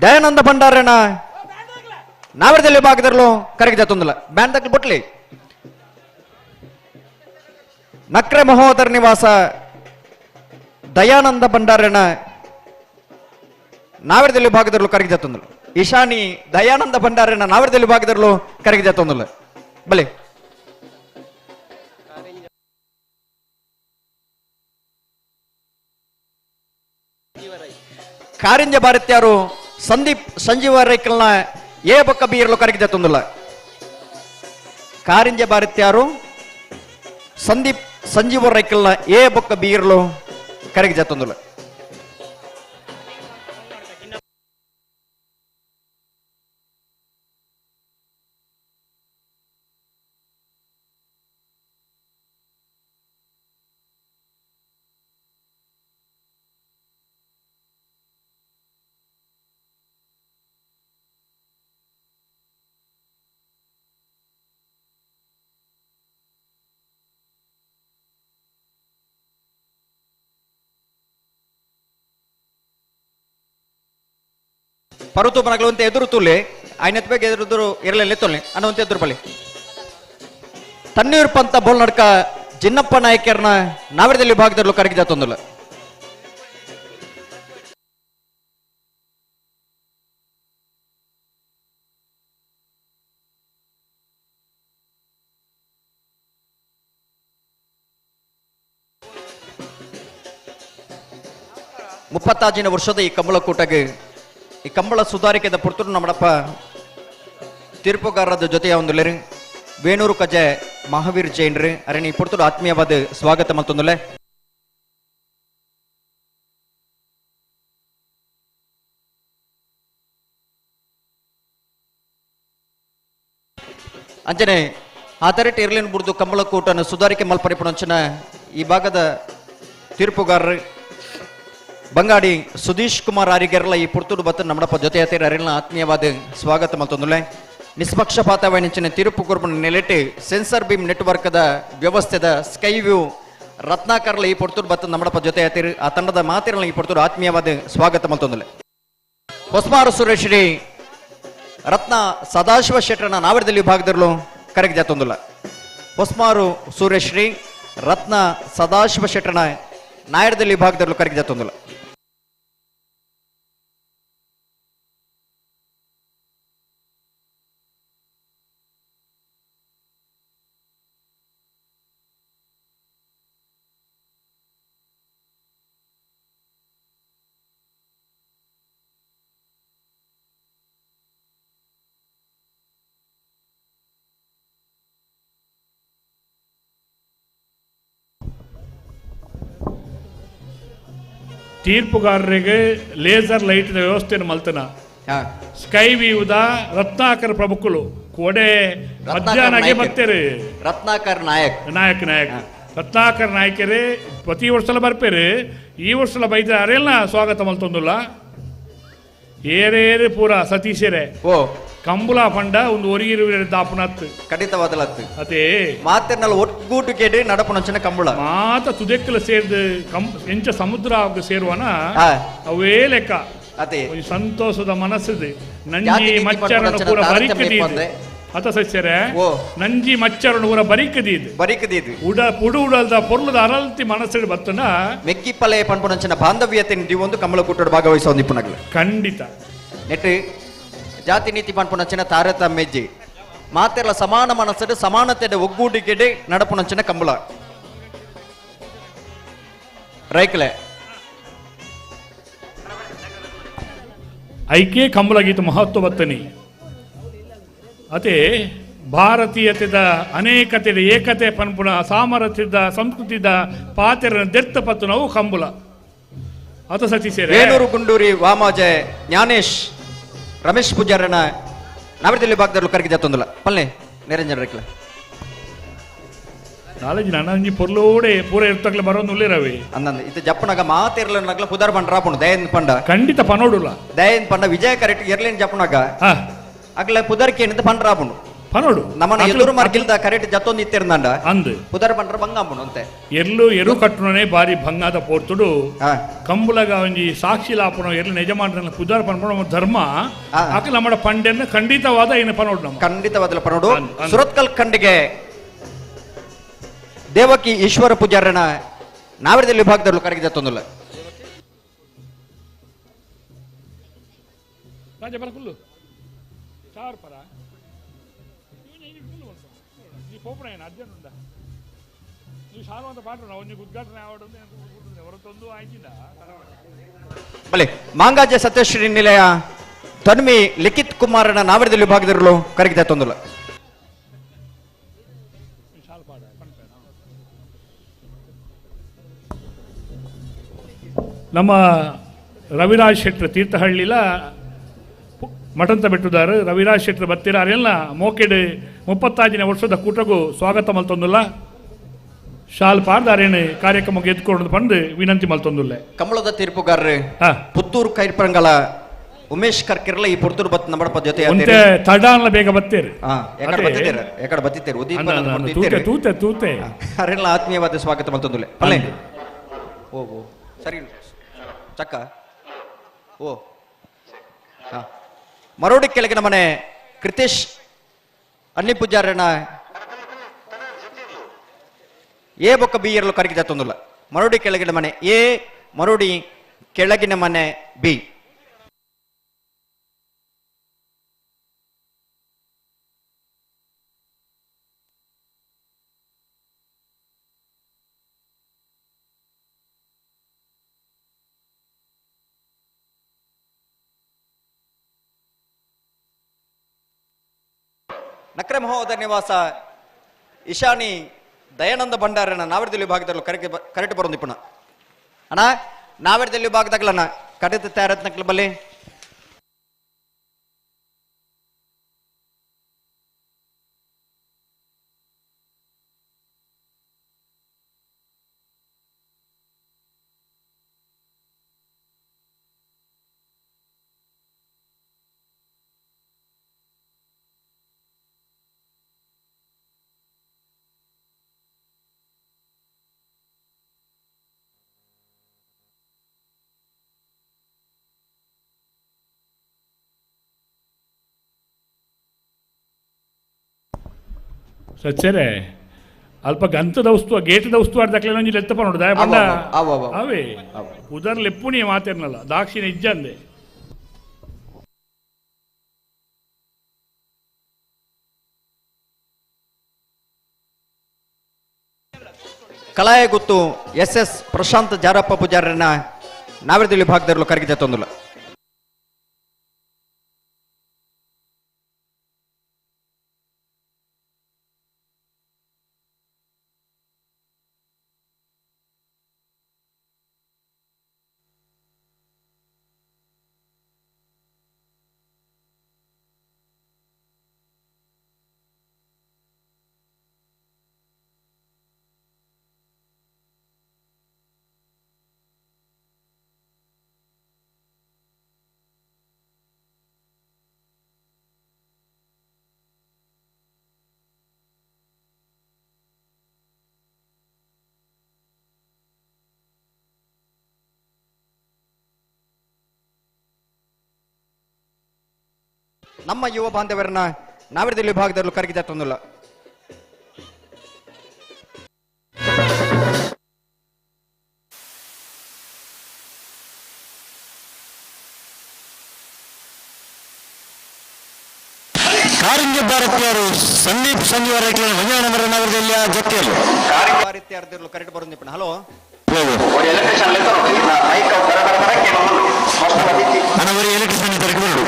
ದಯಾನಂದ ಭಂಡಾರಣ ನಾವೆರದಲ್ಲಿ ಭಾಗದಿರಲು ಕರೆಕ್ಟ್ ಜಾತೊಂದಲ್ಲ ಬ್ಯಾನ್ ತಕ್ಕ ಬೊಟ್ಲಿ ನಕ್ರೆ ಮಹೋದರ ನಿವಾಸ ದಯಾನಂದ ಭಂಡಾರಣ ನಾವೆರದಲ್ಲಿ ಭಾಗದಲ್ಲೂ ಕರಗಿ ಜಾತೊಂದಲು ಈಶಾನಿ ದಯಾನಂದ ಭಂಡಾರಣ ನಾವೆರದಲ್ಲಿ ಭಾಗದಲ್ಲೂ ಕರಗಿ ಜಾತೊಂದಲು ಬಲೆ ಕಾರಿಂಜ ಭಾರತ್ಯಾರು ಸಂದೀಪ್ ಸಂಜೀವ ರೈಕಲ್ನ ಎ ಬೊಕ್ಕ ಬೀರಲು ಕರಗಿ ಜಾತೊಂದಲ್ಲ ಕಾರಿಂಜ ಭಾರತ್ಯಾರು ಸಂದೀಪ್ ಸಂಜೀವ ರೈಕಲ್ನ ಎ ಬೊಕ್ಕ ಬೀರಲು ಕರಗಿ ಜಾತೊಂದಲ್ಲ. ಪರುತು ಪನಗಳು ಅಂತ ಎದುರು ತುಲೆ ಆಯ್ನತ್ ಬೇಗ ಎದುರು ಇರಲಿಲ್ಲ ತೊಲೆ ಅನ್ನೋ ಅಂತ ಎದುರು ಬಳಿ ತಣ್ಣೀರು ಪಂತ ಬೋಲ್ ನಡ್ಕ ಜಿನ್ನಪ್ಪ ನಾಯಕರನ್ನ ನಾವಿರದಲ್ಲಿ ವಿಭಾಗದಲ್ಲಿ ಕರಗಿ ಜಾತೊಂದಿಲ್ಲ. ಮುಪ್ಪತ್ತಾಜಿನ ವರ್ಷದ ಈ ಕಂಬಳ ಕೂಟಗೆ ಈ ಕಂಬಳ ಸುಧಾರಿಕೆದ ಪುರ್ತರು ನಮ್ಮಡಪ್ಪ ತೀರ್ಪುಗಾರರ ಜೊತೆಯ ಒಂದು ಲೆರು ವೇಣೂರು ಕಜೆ ಮಹಾವೀರ್ ಜೈನ್ರು ಅರಣಿ ಪುರ್ತರು ಆತ್ಮೀಯವಾದ ಸ್ವಾಗತ ಮತ್ತೊಂದುಲೆ. ಅಂಚನೆ ಆತರೆಟ್ ಇರ್ಲಿನ್ ಬುರ್ದು ಕಂಬಳ ಕೂಟನ ಸುಧಾರಿಕೆ ಮಲ್ಪರಿಪುಣಂಚನ ಈ ಭಾಗದ ತೀರ್ಪುಗಾರರು ಬಂಗಾಡಿ ಸುಧೀಶ್ ಕುಮಾರ್ ಆರಿಗೆರಲ ಈ ಪುರ್ತೂರು ಬತ್ತ ನಮ್ಮಡಪ್ಪ ಜೊತೆ ಹತ್ತಿರ ಅರಿಲ್ನ ಆತ್ಮೀಯವಾದ ಸ್ವಾಗತ ಮತ್ತೊಂದುಲೆ. ನಿಷ್ಪಕ್ಷಪಾತವಾಣಿಂಚಿನ ತೀರ್ಪು ಕುರ್ಬನ ನೆಲೆಟ್ಟು ಸೆನ್ಸರ್ ಬೀಮ್ ನೆಟ್ವರ್ಕ್ದ ವ್ಯವಸ್ಥೆದ ಸ್ಕೈ ವ್ಯೂ ರತ್ನಾಕರ್ಲ ಈ ಪುರ್ತೂರು ಬತ್ತ ನಮ್ಮಡಪ್ಪ ಜೊತೆ ಹತ್ತಿರ ಆ ತಂಡದ ಮಾತಿರಲ ಈ ಪುರ್ತೂರು ಆತ್ಮೀಯವಾದ ಸ್ವಾಗತ ಮತ್ತೊಂದುಲೆ. ಹೊಸ್ಮಾರು ಸುರೇಶ್ರೀ ರತ್ನ ಸದಾಶಿವ ಶೆಟ್ಟರನ ನಾವರದಲ್ಲಿ ವಿಭಾಗದಲ್ಲೂ ಕರೆಗೆ ಜಾತೊಂದುಲ್ಲ. ಹೊಸ್ಮಾರು ಸೂರ್ಯಶ್ರೀ ರತ್ನ ಸದಾಶಿವ ಶೆಟ್ಟರನ ನಾಯರದಲ್ಲಿ ವಿಭಾಗದಲ್ಲೂ ಕರೆಗೆ ಜಾತೊಂದುಲ್ಲ. ತೀರ್ಪುಗಾರರಿಗೆ ಲೇಸರ್ ಲೈಟ್ನ ವ್ಯವಸ್ಥೆಯನ್ನು ಮಲ್ತನ ಸ್ಕೈ ವ್ಯೂದ ರತ್ನಾಕರ್ ಪ್ರಮುಖರು ಕೋಡೆ ಮಧ್ಯಾಹ್ನಗೆ ಬರ್ತಾರೆ. ರತ್ನಾಕರ್ ನಾಯಕ್ ನಾಯಕ್ ನಾಯಕ್ ರತ್ನಾಕರ್ ನಾಯಕರೇ ಪ್ರತಿ ವರ್ಷಲ ಬರ್ಪೇರು, ಈ ವರ್ಷಲ ಬೈದ ಅರೆಲ್ಲ ಸ್ವಾಗತ ಮಲ್ತೊಂದುಲ್ಲ. ಏರೇರು ಪೂರ ಸತೀಶರೇ ಓ ಕಂಬುಲ ಪಂಡ ಒಂದು ಒರಿಗಿರು ದಾಪುನತ್ತು ಖಂಡಿತವಾದಲತ್ತು ಅದೇ ಮಾತಿರ್ನಲ್ಲ ಒಟ್ಟುಗೂಟು ಕೇಳಿ ನಡಪುನಂಚಿನ ಕಂಬುಳ ಮಾತ ತುದೆಕ್ಕಲ ಸೇರ್ದು ಎಂಚ ಸಮುದ್ರ ಸೇರುವನ ಅವೇ ಲೆಕ್ಕ ಅದೇ ಸಂತೋಷದ ಮನಸ್ಸಿದೆ. ನಂಜಿ ಮಚ್ಚರನ್ನು ಪೂರ ಬರಿಕದಿ ಅತ ಸಸ್ಯರೇ ನಂಜಿ ಮಚ್ಚರನ್ನು ಪೂರ ಬರಿಕದಿ ಬರಿಕದಿ ಉಡ ಪುಡು ಉಡಲ್ದ ಪೊರ್ಲದ ಅರಲ್ತಿ ಮನಸ್ಸಿಡು ಬತ್ತನ ಮೆಕ್ಕಿಪಲೆ ಪನ್ಪುನಂಚಿನ ಬಾಂಧವ್ಯತೆ ಒಂದು ಕಂಬಳ ಕೂಟದ ಭಾಗವಹಿಸುವ ನಿಪುಣಗಳು ಖಂಡಿತ ನೆಟ್ಟು ಜಾತಿ ನೀತಿ ಪನ್ಪುನಂಚಿನ ತಾರತಮ್ಯಜ್ಜಿ ಮಾತೆಲ್ಲ ಸಮಾನ ಮನಸ್ಸು ಸಮಾನತೆ ಒಗ್ಗೂಡಿಕೆಡೆ ನಡಪುನಂಚಿನ ಕಂಬಳ ರೈಕಲೆ ಐಕೆ ಕಂಬಳ ಗೀತ ಮಹತ್ವ ಬತ್ತನಿ ಅದೇ ಭಾರತೀಯತೆದ ಅನೇಕತೆದ ಏಕತೆ ಪನ್ಪುಣ ಸಾಮರಸ್ಯದ ಸಂಸ್ಕೃತಿದ ಪಾತೆರ ದೆರ್ತ ಪತ್ತು ನಾವು ಕಂಬುಲ ಅತ ಸತೀಶರೇ. ವೇಣೂರು ಗುಂಡೂರಿ ವಾಮಾಜೆ ಜ್ಞಾನೇಶ್ ರಮೇಶ್ ಪೂಜಾರನ ನಾವಿರದಲ್ಲಿ ಭಾಗದಲ್ಲಿ ಕರಗಿ ಜಾತೊಂದುಲ್ಲ ಪಲ್ಲೆ ನಿರಂಜನ್ ರೈಕ್ಲ ನಾಲೆಜ್ ನನ್ನ ಪೊರ್ಲೋಡೆ ಪೂರ ಇರ್ತಕ್ಲೆ ಬರೋದು ರವಿ ಅಂದಂದು ಇದು ಜಪ್ಪನಾಗ ಮಾತಿರ್ಲನಗ್ಲ ಪುದಾರ್ ಬಂಡ್ರ ರಾಪುಣು ದಯನ್ ಪಂಡ ಖಂಡಿತ ಪನೋಡುಲ್ಲ ದಯನ್ ಪಂಡ ವಿಜಯ ಕರೆಕ್ಟ್ ಎರ್ಲಿನ್ ಜಪ್ಪನಾಗ ಅಗ್ಲ ಪುದರ್ ಕೇನಿಂದ ಪಂಡ್ರ ರಾಪುಣು ಪನೋಡು ನಮ್ಮನ ಎದುರು ಮಾರ್ಕಿಲ್ದ ಕರೆಕ್ಟ್ ಜತ್ತೊಂದು ಇತ್ತಿರ್ದಂಡ ಅಂದು ಪುದರ್ ಬಂಡ್ರ ಬಂಗಾಂಬುಣು ಅಂತೆ ಎಲ್ಲೂ ಎರು ಕಟ್ಟುನೇ ಬಾರಿ ಭಂಗಾದ ಪೋರ್ತುಡು ಕಂಬುಲಗ ಒಂಜಿ ಸಾಕ್ಷಿ ಲಾಪುಣ ಎರ್ಲು ನಿಜಮಾನ ಪುದಾರ್ ಪನ್ಪುಣ ಧರ್ಮ ಆಕ ನಮ್ಮ ಪಂಡೆನ ಖಂಡಿತವಾದ ಏನು ಪನೋಡು ನಮ್ಮ ಖಂಡಿತವಾದ ಪನೋಡು. ಸುರತ್ಕಲ್ ಖಂಡಿಗೆ ದೇವಕಿ ಈಶ್ವರ ಪೂಜಾರನ ನಾವಿರದಲ್ಲಿ ವಿಭಾಗದಲ್ಲಿ ಕರಗಿ ಜತ್ತೊಂದುಲ್ಲ. ರಾಜ ಬರಕುಲ್ಲು ಚಾರ್ ಪರ ನೀ ಪೋಪಣ ಏನು ಅರ್ಜೆಂಟ್ ಉಂಡ ನೀವು ಶಾಲು ಪಾಡ್ರು ನಾವು ನೀವು ಉದ್ಘಾಟನೆ ಆವಡು ಹೊರತೊಂದು ಆಯ್ತಿಲ್ಲ. ಬಲೆ ಮಾಂಗಾಜ ಸತ್ಯಶ್ರೀ ನಿಲಯ ತನ್ಮಿ ಲಿಖಿತ್ ಕುಮಾರನ ನಾವಿರದಲ್ಲಿ ವಿಭಾಗದಲ್ಲೂ ಕರಗಿ ಜತ್ತೊಂದುಲ್ಲ. ನಮ್ಮ ರವಿರಾಜ್ ಶೆಟ್ಟರು ತೀರ್ಥಹಳ್ಳಿಲ ಮಠಂತ ಬಿಟ್ಟುದಾರು ರವಿರಾಜ್ ಶೆಟ್ಟರು ಬತ್ತಿರ ಅರೆಲ್ಲ ಮೋಕೆಡು 35ನೇ ವರ್ಷದ ಕೂಟಗೂ ಸ್ವಾಗತ ಮಲ್ತೊಂದುಲ್ಲ. ಶಾಲ್ ಪಾರ್ದಾರೇನು ಕಾರ್ಯಕ್ರಮಕ್ಕೆ ಎದ್ಕೊಂಡು ಬಂದು ವಿನಂತಿ ಮಲ್ತೊಂದುಲ್ಲ. ಕಮಲದ ತೀರ್ಪುಗಾರರು ಪುತ್ತೂರು ಕೈರ್ಪರಂಗಲ ಉಮೇಶ್ ಕರ್ಕಿರ್ಲ ಈ ಪುತ್ತೂರು ಬತ್ ನಮ್ಮ ಜೊತೆ ಒಂತೆ ತಡಾನ್ಲ ಬೇಗ ಬತ್ತೀರಿ ಎಕಡೆ ಬತ್ತಿತ್ತೇರು ತೂತೆ ತೂತೆ ತೂತೆ ಅರೆಲ್ಲ ಆತ್ಮೀಯವಾದ ಸ್ವಾಗತ ಮಲ್ತೊಂದುಲ್ಲ. ಪಲ್ಲೆ ಓ ಓ ಸರಿ ಚಕ್ಕ ಓ ಹಾ ಮರೋಡಿ ಕೆಳಗಿನ ಮನೆ ಕೃತೇಶ್ ಅನ್ನಿ ಪೂಜಾರನ ಎ ಬೊಕ್ಕ ಬಿ ಎರಲು ಕರಗಿ ಜತ್ತೊಂದುಲ್ಲ. ಮರೋಡಿ ಕೆಳಗಿನ ಮನೆ ಎ, ಮರೋಡಿ ಕೆಳಗಿನ ಮನೆ ಬಿ. ನಕ್ರೆ ಮಹೋದಯ ನಿವಾಸ ಇಶಾನಿ ದಯಾನಂದ ಭಂಡಾರನ ನಾವರ್ದಲ್ಲಿ ವಿಭಾಗದಲ್ಲೂ ಕರೆಕ್ಟ್ ಬರೋದು ಪುನಃ ಅಣ್ಣ. ನಾವರ್ದಲ್ಲಿ ವಿಭಾಗದಾಗಲಣ್ಣ ಕಡಿತ ತಯಾರತ್ನ ಕ್ಲಬ್ಬಲ್ಲಿ ಸಚ್ಚರೆ ಅಲ್ಪ ಗಂತದ ವಸ್ತು ಗೇಟದ ವಸ್ತು ಆಡ್ದಕ್ಲೆ ಒಂಜಿ ಲೆತ್ತಪ್ಪ ನೋಡು ದಯ ಪಂಡ ಅವೇ ಉದರ್ ಲೆಪ್ಪುನಿ ಮಾತಿರ್ನಲ್ಲ ದಾಕ್ಷಿಣ ಇಜ್ಜಂದೆ. ಕಲಾಯ ಗುತ್ತು ಎಸ್ ಎಸ್ ಪ್ರಶಾಂತ್ ಜಾರಪ್ಪ ಪೂಜಾರನ ನಾವರದಲ್ಲಿ ವಿಭಾಗದಲ್ಲೂ ಕರಗಿ ಜತ್ತೊಂದುಲ್ಲ. ನಮ್ಮ ಯುವ ಬಾಂಧವರನ್ನ ನಾವರದಲ್ಲಿ ವಿಭಾಗದಲ್ಲೂ ಕರಗಿ ಜತ್ತೊಂದುಲ್ಲ. ಕಾರಿಂಜ ಭಾರತೀಯರು ಸಂದೀಪ್ ಸಂಜೀವ ನಗರದಲ್ಲಿ ಜೊತೆಯಲ್ಲಿ ಭಾರತೀಯರು ಕರೆಕ್ಟ್ ಬರೋದು. ಹಲೋ ಎಲೆಕ್ಟ್ರಿಷನ್ ಬರಡು.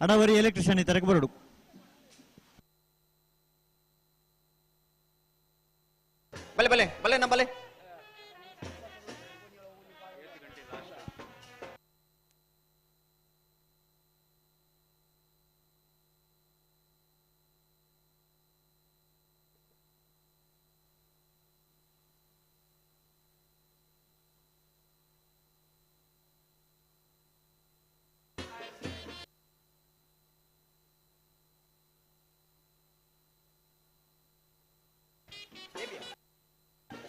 ಅಡವರಿ ಎಲೆಕ್ಟ್ರಿಷಿಯನ್ ಇತರಕ್ಕೆ ಬರಡು. ಬಲೆ ಬಲೆ ಬಲೆ ನಮ್ಮ ಬಲೆ.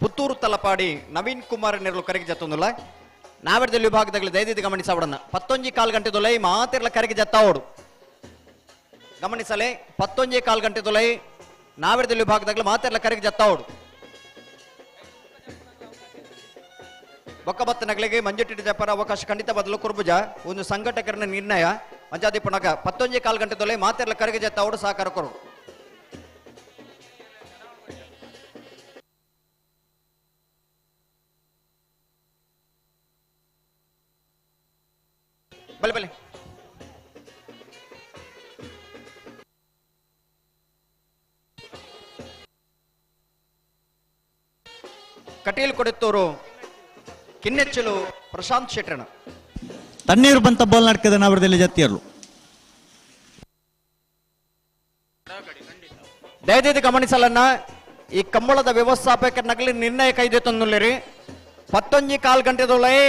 ಪುತ್ತೂರು ತಲಪಾಡಿ ನವೀನ್ ಕುಮಾರ್ ನೆರಳು ಕರೆಗೆ ಜತ್ತೊಂದುಲ್ಲ. ನಾವರದಲ್ಲಿ ವಿಭಾಗದಲ್ಲಿ ದಯದಿದ್ದು ಗಮನಿಸವಡನ್ನ 11:15 ಗಂಟೆ ದೊಲೈ ಮಾತಿರ್ಲ ಕರೆಗೆ ಜತ್ತಾವಡು ಗಮನಿಸಲೆ. 11:15 ಗಂಟೆ ದೊಲೈ ನಾವರದಲ್ಲಿ ವಿಭಾಗದಾಗಲೂ ಮಾತಿರ್ಲ ಕರೆಗೆ ಜತ್ತಾವಡು. ಬೊಕ್ಕಬತ್ತ ನಗಲಿಗೆ ಮಂಜುಟ್ಟಿಟ್ಟು ಜಪ್ಪರ ಅವಕಾಶ ಖಂಡಿತ ಬದಲು ಕುರ್ಬುಜ ಒಂದು ಸಂಘಟಕರನ ನಿರ್ಣಯ ಮಂಜಾದಿ ಪುನಗ 11:15 ಗಂಟೆ ದೊಲೈ ಮಾತಿರ್ಲ ಕರೆಗೆ ಜತ್ತಾವಡು ಸಹಕಾರ ಕೊರು. ಬಲೆ ಬಲೆ ಕಟೀಲ್ ಕೊಡುತ್ತೋರು ಕಿನ್ನೆಚ್ಚಲು ಪ್ರಶಾಂತ್ ಶೆಟ್ಟರಣ. ತಣ್ಣೀರು ಬಂತ ಬೋಲ್ ನಾಟಕದ ನಾವರದಲ್ಲಿ ಜತ್ತಿಯರು ದಯದೀದಿ ಗಮನಿಸಲನ್ನ ಈ ಕಂಬಳದ ವ್ಯವಸ್ಥಾಪಕ ನಗಲಿ ನಿರ್ಣಯ ಕೈದೆ ತಂದುಲ್ಲಿರಿ. 11:15 ಗಂಟೆದೊಳಗೆ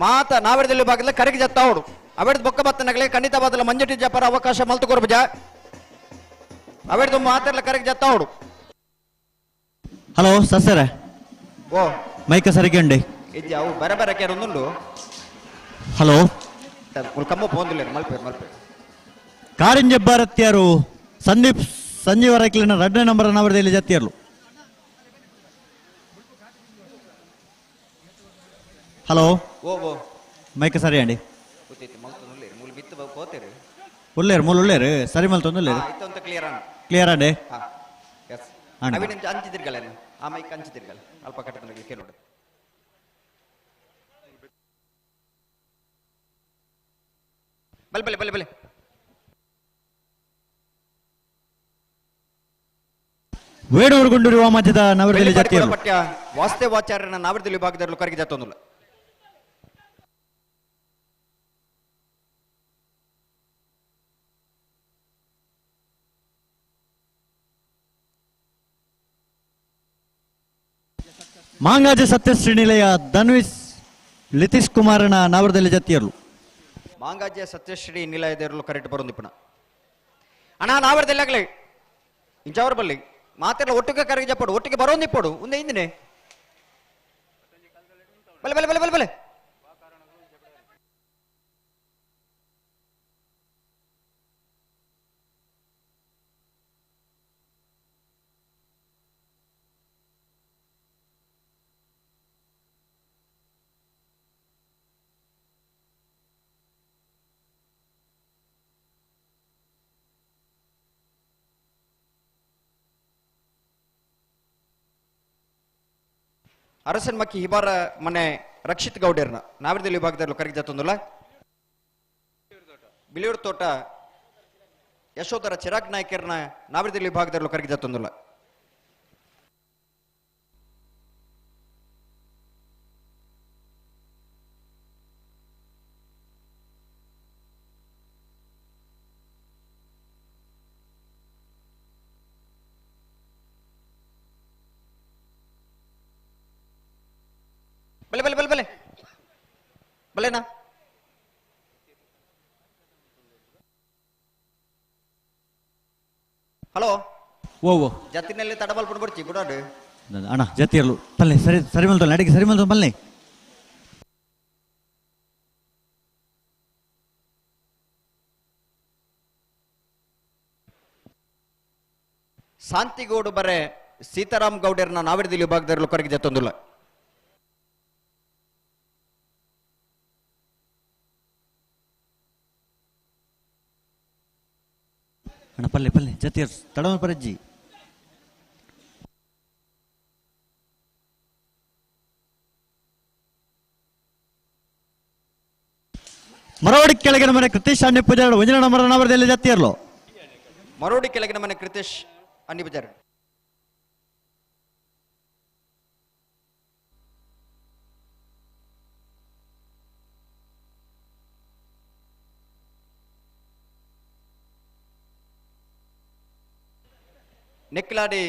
ಮಾತ ನಾವಿರದಲ್ಲಿ ಭಾಗದಲ್ಲಿ ಕರಗಿ ಜತ್ತಾವಡು ಅವೆಡ್ದು ಬೊಕ್ಕ ಬತ್ತನಗಲೆ ಖಂಡಿತ ಬಾದಲ ಮಂಜಟಿ ಜಪರ ಅವಕಾಶ ಮಲ್ತು ಕೊರ್ಬಜ ಅವೆಡ್ದು ಮಾತೆರ್ಲ ಕರಗಿ ಜತ್ತಾವಡು. ಹಲೋ ಸಸ್ಯರ ಓ ಮೈಕ ಸರಿಗಂಡಿ ಇಜ್ಜಿ ಅವು ಬರ ಬರ ಕೇರೊಂದುಂಡು. ಹಲೋ ಕಮ್ಮ ಪೋಂದಿಲ್ಲ ಮಲ್ಪೆ ಮಲ್ಪೆ. ಕಾರಿಂಜಬ್ಬಾರತ್ಯಾರು ಸಂದೀಪ್ ಸಂಜೀವ ರೈಕ್ಲಿನ 2ನೇ ನಂಬರ್ ನವರದಲ್ಲಿ ಜತ್ತಿಯರ್ಲು. ಹಲೋ ಓ ಓ ಮೈಕ ಸರಿ ಅಂಡಿ. ಉಳ್ಳೇರು ಉಳ್ಳೇರು ಮೂಲ ಉಳ್ಳೇರು ಸರಿ ಮಲ್ತೊಂದುಲ್ಲೇರು. ಇತ್ತೊಂತ ಕ್ಲಿಯರ್ ಅಣ್ಣ. ಕ್ಲಿಯರ್ ಅಂಡೆ. ಹಾ ಎಸ್ ಅಣ್ಣ. ಅವಿನ ಅಂಚಿದಿರ್ಗಲ್ಲ ಆ ಮೈಕ್ ಅಂಚಿದಿರ್ಗಲ್ಲ ಅಲ್ಪ ಕಟ್ಟದ ಕೇಳೋಡು. ಬಲೆ ಬಲೆ ಬಲೆ ಬಲೆ. ವೇಣೂರು ಗುಂಡೂರು ಮಧ್ಯದ ನವರದಲ್ಲಿ ಜತ್ತಿಯರ್ಲು. ಪಠ್ಯ ವಾಸ್ತೇವಾಚಾರ್ಯನ ನಾವರದಲ್ಲಿ ವಿಭಾಗದಲ್ಲಿ ಕರಗಿ ಜತ್ತೊಂದುಲ್ಲ. ಮಾಂಗಾಜ ಸತ್ಯಶ್ರೀ ನಿಲಯ ಧನ್ವಿಸ್ ಲಿತೀಶ್ ಕುಮಾರನ ನಾವರದಲ್ಲಿ ಜತ್ತಿಯರ್ಲು. ಮಾಂಗಾಜ್ಯ ಸತ್ಯಶ್ರೀ ನಿಲಯದರಲು ಕರೆಕ್ಟ್ ಬರೋದಿಪ್ಪಣ ಅಣ್ಣ ನಾವರದಲ್ಲಿ ಆಗಲಿ ಇಂಚವರ ಬಲ್ಲಿ ಮಾತೆಲ್ಲ ಒಟ್ಟಿಗೆ ಕರಗಿ ಜಪ್ಪಡು ಒಟ್ಟಿಗೆ ಬರೋದಿಪ್ಪಡು ಒಂದೇ ಹಿಂದಿನೇ ಬಲೆ ಬಲೆ ಬಲೆ ಬಲೆ ಬಲೆ. ಅರಸನ್ ಮಕ್ಕಿ ಹಿಬಾರ ಮನೆ ರಕ್ಷಿತ್ ಗೌಡರ್ನ ನಾವಿರದಲ್ಲಿ ವಿಭಾಗದಲ್ಲಿ ಕರಗಿ ಜತ್ತೊಂದುಲ್ಲ. ಬಿಳಿಯೂರು ತೋಟ ಯಶೋಧರ ಚಿರಾಗ್ ನಾಯ್ಕರ್ನ ನಾವಿರದಲ್ಲಿ ವಿಭಾಗದಲ್ಲಿ ಕರಗಿ ಜತ್ತೊಂದುಲ್ಲ. ಬಲೆ ಬಲೆ ಬಲೆ ಬಲೆ ಬಲೆನಾ. ಹಲೋ ಓ ಓ ಜತ್ತಿನಲ್ಲಿ ತಡಬಲ್ ಪುಡ್ ಬರ್ಚಿ ಬಿಡಾಡು ಅಣ್ಣ ಜತ್ತಿಯರ್ಲು ಪಲ್ಲೆ ಸರಿ ಸರಿ ಮಲ್ತೊಲ್ಲ ಅಡಿಗೆ ಸರಿ ಮಲ್ತೊಲ್ಲ ಪಲ್ಲೆ. ಶಾಂತಿಗೌಡು ಬರೆ ಸೀತಾರಾಮ್ ಗೌಡರ್ನ ನಾವಿರದಲ್ಲಿ ವಿಭಾಗದಲ್ಲಿ ಕರಗಿ ಜತ್ತೊಂದುಲ್ಲ. ಅಣ್ಣ ಪಲ್ಲೆ ಪಲ್ಲೆ ಜತಿಯರ್ ತಡಮ ಪರಜ್ಜಿ. ಮರವಡಿ ಕೆಳಗಿನ ಮನೆ ಕೃತೇಶ್ ಅಣ್ಣಿ ಪೂಜಾರಿ ಒಂಜಿನ ನಂಬರ್ ನವರದಲ್ಲಿ ಜತ್ತಿಯರ್ಲು. ಮರೋಡಿ ಕೆಳಗಿನ ಮನೆ ಕೃತೇಶ್ ಅಣ್ಣಿ ಪೂಜಾರಿ. ನೆಕ್ಲಾಡಿ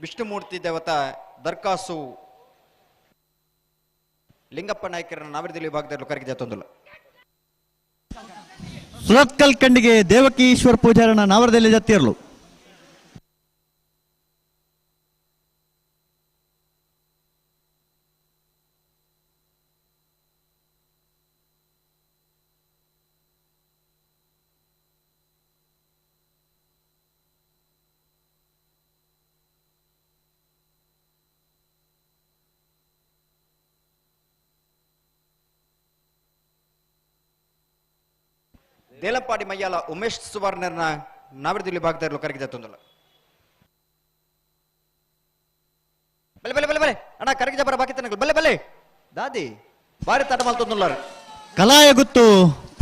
ವಿಷ್ಣುಮೂರ್ತಿ ದೇವತಾ ದರ್ಕಾಸು ಲಿಂಗಪ್ಪ ನಾಯ್ಕರನ್ನ ನಾವಿರದಲ್ಲಿ ವಿಭಾಗದಲ್ಲಿ ಕರಗಿ ಜತ್ತೊಂದುಲ್ಲ. ಸುರತ್ಕಲ್ ಕಂಡಿಗೆ ದೇವಕಿ ಈಶ್ವರ್ ಪೂಜಾರನ ನಾವರದಲ್ಲಿ ಜತ್ತಿಯರ್ಲು. ದೇಲಂಪಾಡಿ ಮಯ್ಯಾಲ ಉಮೇಶ್ ಸುವರ್ಣರ್ನ ನಾವಿರದಲ್ಲಿ ವಿಭಾಗದಲ್ಲಿ ಕರಗಿ ಜತ್ತೊಂದುಲ್ಲ. ಬಲೆ ಬಲೆ ಬಲೆ ಬಲೆ ಅಣ್ಣ ಕರಗಿ ಜಬರ ಬಾಕಿ ತನಕ ಬಲೆ ಬಲೆ ದಾದಿ ಬಾರಿ ತಡ ಮಲ್ತೊಂದುಲ್ಲಾರು. ಕಲಾಯ ಗುತ್ತು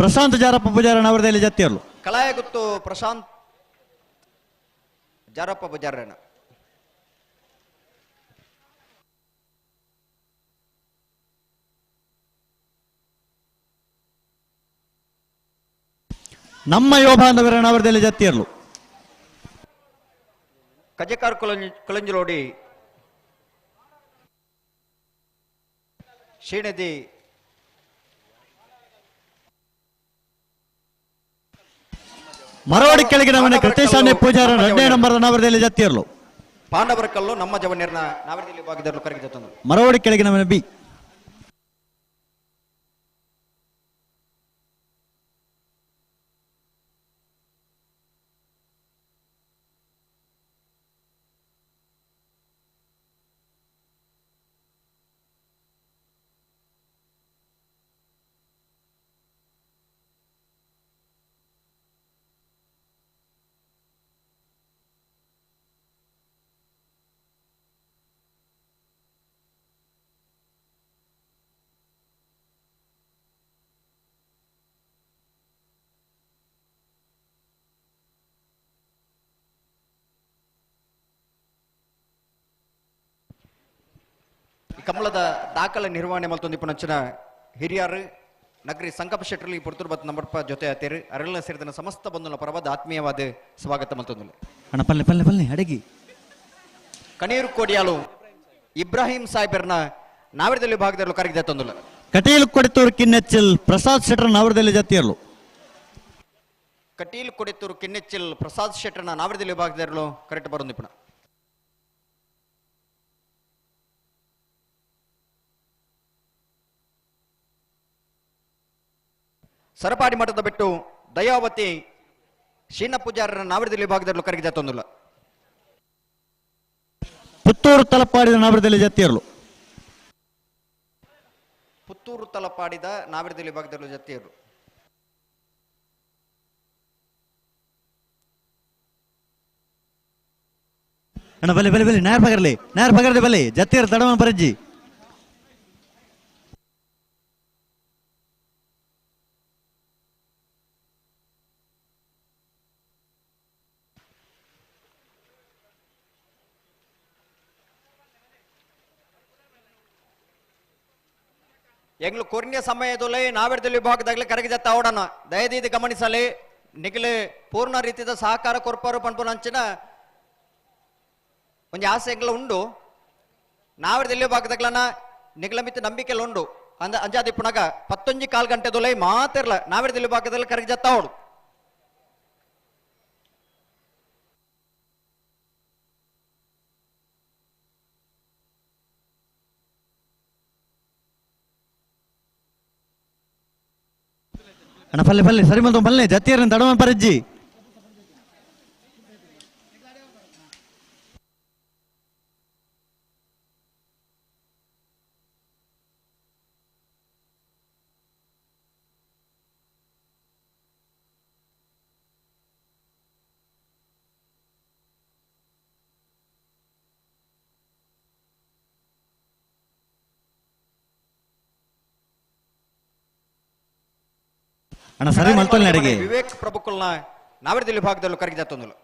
ಪ್ರಶಾಂತ್ ಜಾರಪ್ಪ ಪೂಜಾರ ನವರದಲ್ಲಿ ಜತ್ತಿಯರ್ಲು. ಕಲಾಯ ಗುತ್ತು ಪ್ರಶಾಂತ್ ಜಾರಪ್ಪ ಪೂಜಾರನ. ನಮ್ಮ ಯೋಬಾಂಧವರ ನವರದಲ್ಲಿ ಜತ್ತಿಯರ್ಲು. ಕಜೆಕಾರ್ ಕೊಲಂಜಲೋಡಿ ಶ್ರೀನದಿ ಮರವಡಿ ಕೆಳಗಿನ ಮನೆ ಕೃತೇಶಾನೆ ಪೂಜಾರ 2ನೇ ನಂಬರ್ ನಾವರದಲ್ಲಿ ಜತ್ತಿಯರ್ಲು. ಪಾಂಡವರ ಕಲ್ಲು ನಮ್ಮ ಜವನ್ಯರ್ನ ನಾವರದಲ್ಲಿ ವಿಭಾಗದಲ್ಲಿ ಕರಗಿ ಜತ್ತೊಂದು. ಮರವಡಿ ಕೆಳಗಿನ ಮನೆ ಬಿ. ಕಮಲದ ದಾಖಲೆ ನಿರ್ವಹಣೆ ಮಲ್ತೊಂದಿಪ್ಪುನಂಚಿನ ಹಿರಿಯರು ನಗರಿ ಸಂಕಲ್ಪ ಶೆಟ್ಟರ್ಲಿ ಪುರ್ತೂರು ಬತ್ ನಂಬರ್ಪ ಜೊತೆ ಆತೇರು ಅರಳ ಸೇರಿದ ಸಮಸ್ತ ಬಂಧುಲ ಪರವಾದ ಆತ್ಮೀಯವಾದ ಸ್ವಾಗತ ಮಲ್ತೊಂದುಲೆ. ಅಣ್ಣ ಪಲ್ಲೆ ಪಲ್ಲೆ ಪಲ್ಲೆ ಅಡಗಿ. ಕಣೀರು ಕೋಡಿಯಾಲು ಇಬ್ರಾಹಿಂ ಸಾಹೇಬರ್ನ ನಾವರದಲ್ಲಿ ಭಾಗದಲ್ಲಿ ಕರಗಿದೆ ತಂದುಲ್ಲ. ಕಟೀಲ್ ಕೊಡಿತೂರು ಕಿನ್ನೆಚ್ಚಿಲ್ ಪ್ರಸಾದ್ ಶೆಟ್ಟರ್ ನಾವರದಲ್ಲಿ ಜತ್ತಿಯರ್ಲು. ಕಟೀಲ್ ಕೊಡಿತೂರು ಕಿನ್ನೆಚ್ಚಿಲ್ ಪ್ರಸಾದ್ ಶೆಟ್ಟರ್ನ ನಾವರದಲ್ಲಿ ವಿಭಾಗದಲ್ಲಿ ಕರೆಕ್ಟ್ ಬರೋದಿಪ್ಪಣ. ಸರಪಾಡಿ ಮಠದ ಬಿಟ್ಟು ದಯಾವತಿ ಶೀನ ಪೂಜಾರರ ನಾವರದಲ್ಲಿ ವಿಭಾಗದಲ್ಲಿ ಕರಗಿದೆ ತಂದುಲ್ಲ. ಪುತ್ತೂರು ತಲಪಾಡಿದ ನಾವರದಲ್ಲಿ ಜತ್ತಿಯರ್ಲು. ಪುತ್ತೂರು ತಲಪಾಡಿದ ನಾವರದಲ್ಲಿ ವಿಭಾಗದಲ್ಲಿ ಜತ್ತಿಯರ್ಲು. ಅಣ್ಣ ಬಲೆ ಬಲೆ ಬಲೆ ನೇರ ಬಗರ್ಲಿ ನೇರ ಬಗರ್ಲಿ ಬಲೆ ಜತ್ತಿಯರ್ ತಡಮ ಬರಜ್ಜಿ. ಎಂಗ್ಲು ಕೊರ್ನ್ಯ ಸಮಯದೊಲೆ ನಾವೆರದಲ್ಲಿ ವಿಭಾಗದಾಗಲೇ ಕರಗಿ ಜತ್ತ ಓಡೋಣ. ದಯದೀದಿ ಗಮನಿಸಲಿ ನಿಗಲೆ ಪೂರ್ಣ ರೀತಿಯ ಸಹಕಾರ ಕೊರ್ಪಾರು ಪನ್ಪುನಂಚಿನ ಒಂಜಿ ಆಸೆ ಎಂಗ್ಲ ಉಂಡು. ನಾವೆರದಲ್ಲಿ ವಿಭಾಗದಾಗ್ಲನ ನಿಗಲ ಮಿತ್ತ ನಂಬಿಕೆಲ್ಲ ಉಂಡು. ಅಂದ ಅಂಜಾದಿ ಪುನಗ 11:15 ಗಂಟೆ ದೊಲೆ ಮಾತಿರ್ಲ ನಾವೆರದಲ್ಲಿ ವಿಭಾಗದಲ್ಲಿ ಕರಗಿ ಜತ್ತ ಓಡು. ಅಣ್ಣ ಪಲ್ಲೆ ಪಲ್ಲೆ ಸರಿ ಮಲ್ತು ಪಲ್ಲೆ ಜತ್ತಿಯರನ್ನ ತಡಮ ಪರಜ್ಜಿ. ಅಣ್ಣ ಸರಿ ಮಲ್ತೊಲ್ಲೆ ಅಡಿಗೆ. ವಿವೇಕ್ ಪ್ರಭುಕುಲ್ನ ನಾವರದಲ್ಲಿ ವಿಭಾಗದಲ್ಲೂ ಕರಗಿ ಜತ್ತೊಂದುಲ್ಲ.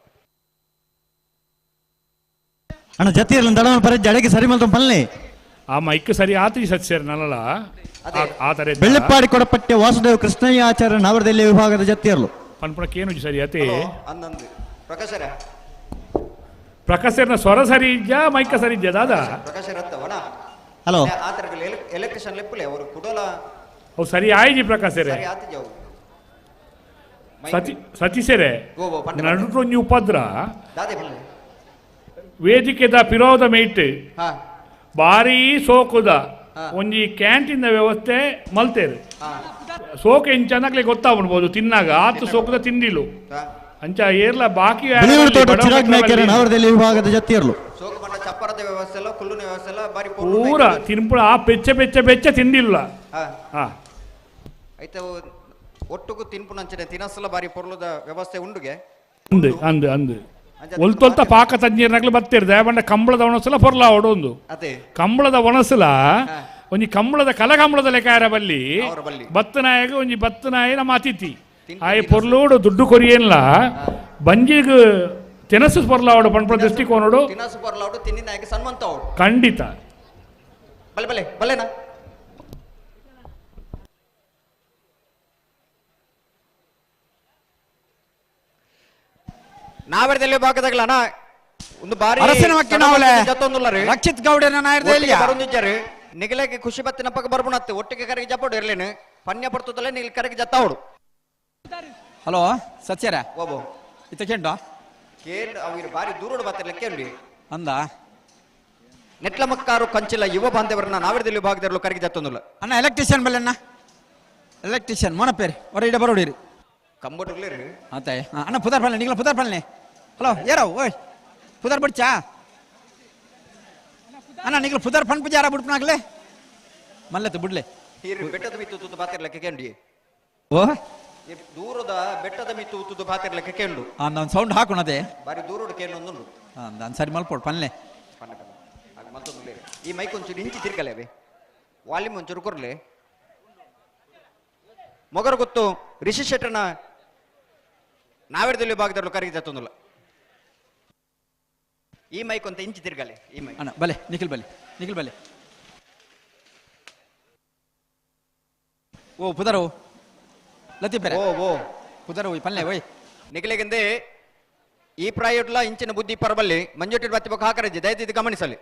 ಅಣ್ಣ ಜತ್ತಿಯರ್ಲ ದಡಮ ಪರಜ್ಜಿ ಅಡಿಗೆ ಸರಿ ಮಲ್ತೊಂದು ಪಲ್ಲೆ. ಆ ಮೈಕ್ ಸರಿ ಆತಿ ಸತ್ಯರ್ ನಲ್ಲಲ್ಲ ಆ ತರ. ಬೆಳ್ಳೆಪ್ಪಾಡಿ ಕೊಡಪಟ್ಟೆ ವಾಸುದೇವ ಕೃಷ್ಣಯ್ಯ ಆಚಾರ್ಯ ನಾವರದಲ್ಲಿ ವಿಭಾಗದ ಜತ್ತಿಯರ್ಲು. ಪನ್ಪುಣಕ್ಕೇನು ಸರಿ ಅತಿ ಅಂದಂದು ಪ್ರಕಾಶರ ಪ್ರಕಾಶರ್ನ ಸ್ವರ ಸರಿ ಇದ್ಯಾ ಮೈಕ ಸರಿ ಇದ್ಯಾ ದಾದಾ? ಹಲೋ ಆ ತರ ಎಲೆಕ್ಟ್ರಿಷಿಯನ್ ಲೆಪ್ಪಲೆ ಅವರು ಕುಡೋಲ ಅವು ಸರಿ ಆಯ್ಜಿ ಪ್ರಕಾಶರೇ. ಸರಿ ಆತಿಜ ಅವು. ಸತೀಶರೇ ನಡುಟೊಂಜಿ ಉಪದ್ರ ವೇದಿಕೆದ ಪಿರೋದ ಮೇಟ್ ಭಾರೀ ಸೋಕುದ ಒಂಜಿ ಕ್ಯಾಂಟೀನ್ ವ್ಯವಸ್ಥೆ ಮಲ್ತೇರು. ಸೋಕ ಇಂಚನಾಗ್ಲಿ ಗೊತ್ತಾಗ್ಬಿಡ್ಬೋದು ತಿನ್ನಾಗ ಆತು ಸೋಕುದ ತಿಂಡಿಲು ಅಂಚ ಏರ್ಲ ಬಾಕಿ ವಿಭಾಗದ ಜತ್ತಿಯರ್ಲು ಪೂರ ತಿನ್ಪುಳ ಆ ಪೆಚ್ಚ ಪೆಚ್ಚ ಪೆಚ್ಚ ತಿಂಡಿಲ್ಲ. ಐತೆ ಒಟ್ಟುಗು ತಿನ್ಪುನಂಚನೆ ತಿನಸಲ ಬಾರಿ ಪೊರ್ಲುದ ವ್ಯವಸ್ಥೆ ಉಂಡುಗೆ ಅಂದು ಅಂದು ಅಂದು ಒಲ್ತೊಲ್ತ ಪಾಕ ತಜ್ಞರ್ನಾಗ್ಲು ಬತ್ತೀರ್ ದಯಬಂಡ ಕಂಬಳದ ಒಣಸಲ ಪೊರ್ಲ ಒಡೊಂದು ಕಂಬಳದ ಒಣಸಲ ಒಂಜಿ ಕಂಬಳದ ಕಲಕಂಬಳದ ಲೆಕ್ಕಾರ ಬಲ್ಲಿ ಬತ್ತನಾಯಗ ಒಂಜಿ ಬತ್ತನಾಯ ನಮ್ಮ ಅತಿಥಿ ಆಯ್ ಪೊರ್ಲೋಡು ದುಡ್ಡು ಕೊರಿಯೇನ್ಲ ಬಂಜಿಗ್ ತಿನಸು ಪೊರ್ಲಾವಡು ಪನ್ಪುನ ದೃಷ್ಟಿಕೋನೋಡು ತಿನಸು ಪೊರ್ಲಾವಡು ತಿನ್ನಿನಾಯಕ ಸನ್ಮಂತ ಅವಡು ಖಂಡಿತ. ಬಲೆ ಬಲೆ ಬಲೆನಾ. ನಾವೆರದಲ್ಲಿ ಭಾಗದಾಗಲನ ಒಂದು ಬಾರಿ ಅರಸಿನ ಮಕ್ಕಿನವಳೆ ರಕ್ಷಿತ್ ಗೌಡನ ನಾಯರ್ದೆಲ್ಲಿಯ ಬರೊಂದಿದ್ದಾರೆ ನಿಗಲಕ್ಕೆ ಖುಷಿ ಬತ್ತಿನ ಪಕ್ಕ ಬರ್ಬುಣತ್ತು ಒಟ್ಟಿಗೆ ಕರೆಗೆ ಜಪ್ಪಡು ಇರ್ಲೇನು ಪನ್ಯ ಪಡ್ತದಲ್ಲೇ ನಿಗಲ್ ಕರೆಗೆ ಜತ್ತಾವಡು. ಹಲೋ ಸತ್ಯರ ಓಬೋ ಇತ್ತ ಕೇಂಡ ಕೇಂದ್ರ ಅವಿರು ಬಾರಿ ದೂರೋಡು ಬಾತಿರ್ಲ ಕೇಳಿ ಅಂದ ನೆಟ್ಲಮಕ್ಕಾರು ಕಂಚಿಲ ಯುವ ಬಾಂಧವರನ್ನ ನಾವಿರದಲ್ಲಿ ವಿಭಾಗದಲ್ಲೂ ಕರಗಿ ಜತ್ತೊಂದುಲ್ಲ ಅಣ್ಣ ಎಲೆಕ್ಟ್ರಿಷಿಯನ್ ಬಲ್ಲೆ ಅಣ್ಣ ಎಲೆಕ್ಟ್ರಿಷಿಯನ್ ಮೊನಪೇರಿ ಹೊರ ಇಡ ಬರೋಡಿರಿ ಕಂಬಟುಗ್ಲೇರಿ ಆತಾಯ ಅಣ್ಣ ಪುದಾರ್ ಪಲ್ಲೆ ನಿಗಲ ಪುದಾರ್ ಪಲ್ಲೆ ಹಲೋ ಏರವ್ ಓಯ್ ಪುದಾರ್ ಬಿಡ್ಚಾ ಅಣ್ಣ ನಿಗಲ ಪುದಾರ್ ಪನ್ ಪೂಜಾರ ಬಿಡ್ಪನಾಗ್ಲೆ ಮಲ್ಲತ್ತು ಬಿಡ್ಲೆ ಹೀರಿ ಬೆಟ್ಟದ ಮಿತ್ತು ತೂತು ಬಾತಿರ್ಲಕ್ಕೆ ಕೇಂಡಿ ಓ ದೂರದ ಬೆಟ್ಟದ ಮಿತ್ತು ಉತ್ತುದು ಬಾತಿರ್ಲಕ್ಕೆ ಕೇಂಡು ನಾನು ಸೌಂಡ್ ಹಾಕೋಣದೆ ಬಾರಿ ದೂರೋಡು ಕೇಂಡು ನಾನು ಸರಿ ಮಲ್ಪೋಡು ಪನ್ಲೆ ಮತ್ತೊಂದು ಈ ಮೈಕ್ ಒಂಚೂರು ಇಂಚಿ ತಿರ್ಗಲೆ ಅವೆ ವಾಲ್ಯೂಮ್ ಒಂಚೂರು ಕೊರ್ಲೆ ಮೊಗರು ಗೊತ್ತು ರಿಷಿ ಶೆಟ್ಟರ್ನ ನಾವೆರದಲ್ಲಿ ವಿಭಾಗದಲ್ಲೂ ಕರಗಿ ಜತ್ತೊಂದುಲ್ಲ ಈ ಮೈಕ್ ಅಂತ ಇಂಚಿ ತಿರ್ಗಲೆ ಈ ಮೈಕ್ ಅಣ್ಣ ಬಲೆ ನಿಖಿಲ್ ಬಲೆ ನಿಖಿಲ್ ಬಲೆ ಓ ಪುದರ್ ಲತಿ ಬೇರೆ ಓ ಓ ಪುದರ್ ಓಯ್ ಪಲ್ಲೆ ಓಯ್ ನಿಖಿಲಿಗೆಂದೇ ಈ ಪ್ರಾಯೋಡ್ಲ ಇಂಚಿನ ಬುದ್ಧಿ ಪರಬಲ್ಲಿ ಮಂಜುಟಿ ಬತ್ತಿ ಬೊಕ್ಕ ಹಾಕರಜ್ಜಿ ದಯದಿದ್ದು ಗಮನಿಸಲಿ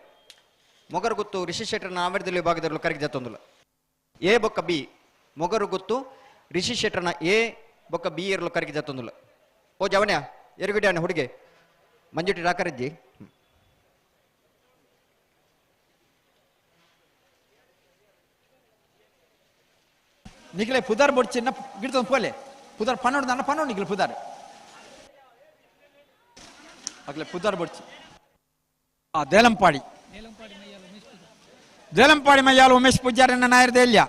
ಮೊಗರು ಗುತ್ತು ರಿಷಿ ಶೆಟ್ಟರ್ನ ಆಮೇರದಲ್ಲಿ ವಿಭಾಗದಲ್ಲೂ ಕರಗಿ ಜತ್ತೊಂದುಲ್ಲ ಎ ಬೊಕ್ಕ ಬಿ ಮೊಗರು ಗುತ್ತು ರಿಷಿ ಶೆಟ್ಟರ್ನ ಎ ಬೊಕ್ಕ ಬಿ ಇರಲು ಕರಗಿ ಜತ್ತೊಂದುಲ್ಲ ಓ ಜವನ್ಯ ಎರುಗಿಡ ಹುಡುಗೆ ಮಂಜುಟಿ ರಾಕರಜ್ಜಿ ನಿಖಿಲೆ ಪುದರ್ ಬೊಡ್ಚಿನ ಗಿಡ್ತೊಂದು ಪೋಲೆ ಪುದರ್ ಪನ್ನೊಂದು ಅಣ್ಣ ಪನ್ನೊಂದು ನಿಖಿಲ್ ಪುದರ್ ಅಗ್ಲೆ ಪುದರ್ ಬೊಡ್ಚಿ ಆ ದೇಲಂಪಾಡಿ ದೇಲಂಪಾಡಿ ಮಯ್ಯಾಲು ಉಮೇಶ್ ಪೂಜಾರಿ ನಾಯರ್ ದೇಲ್ಯ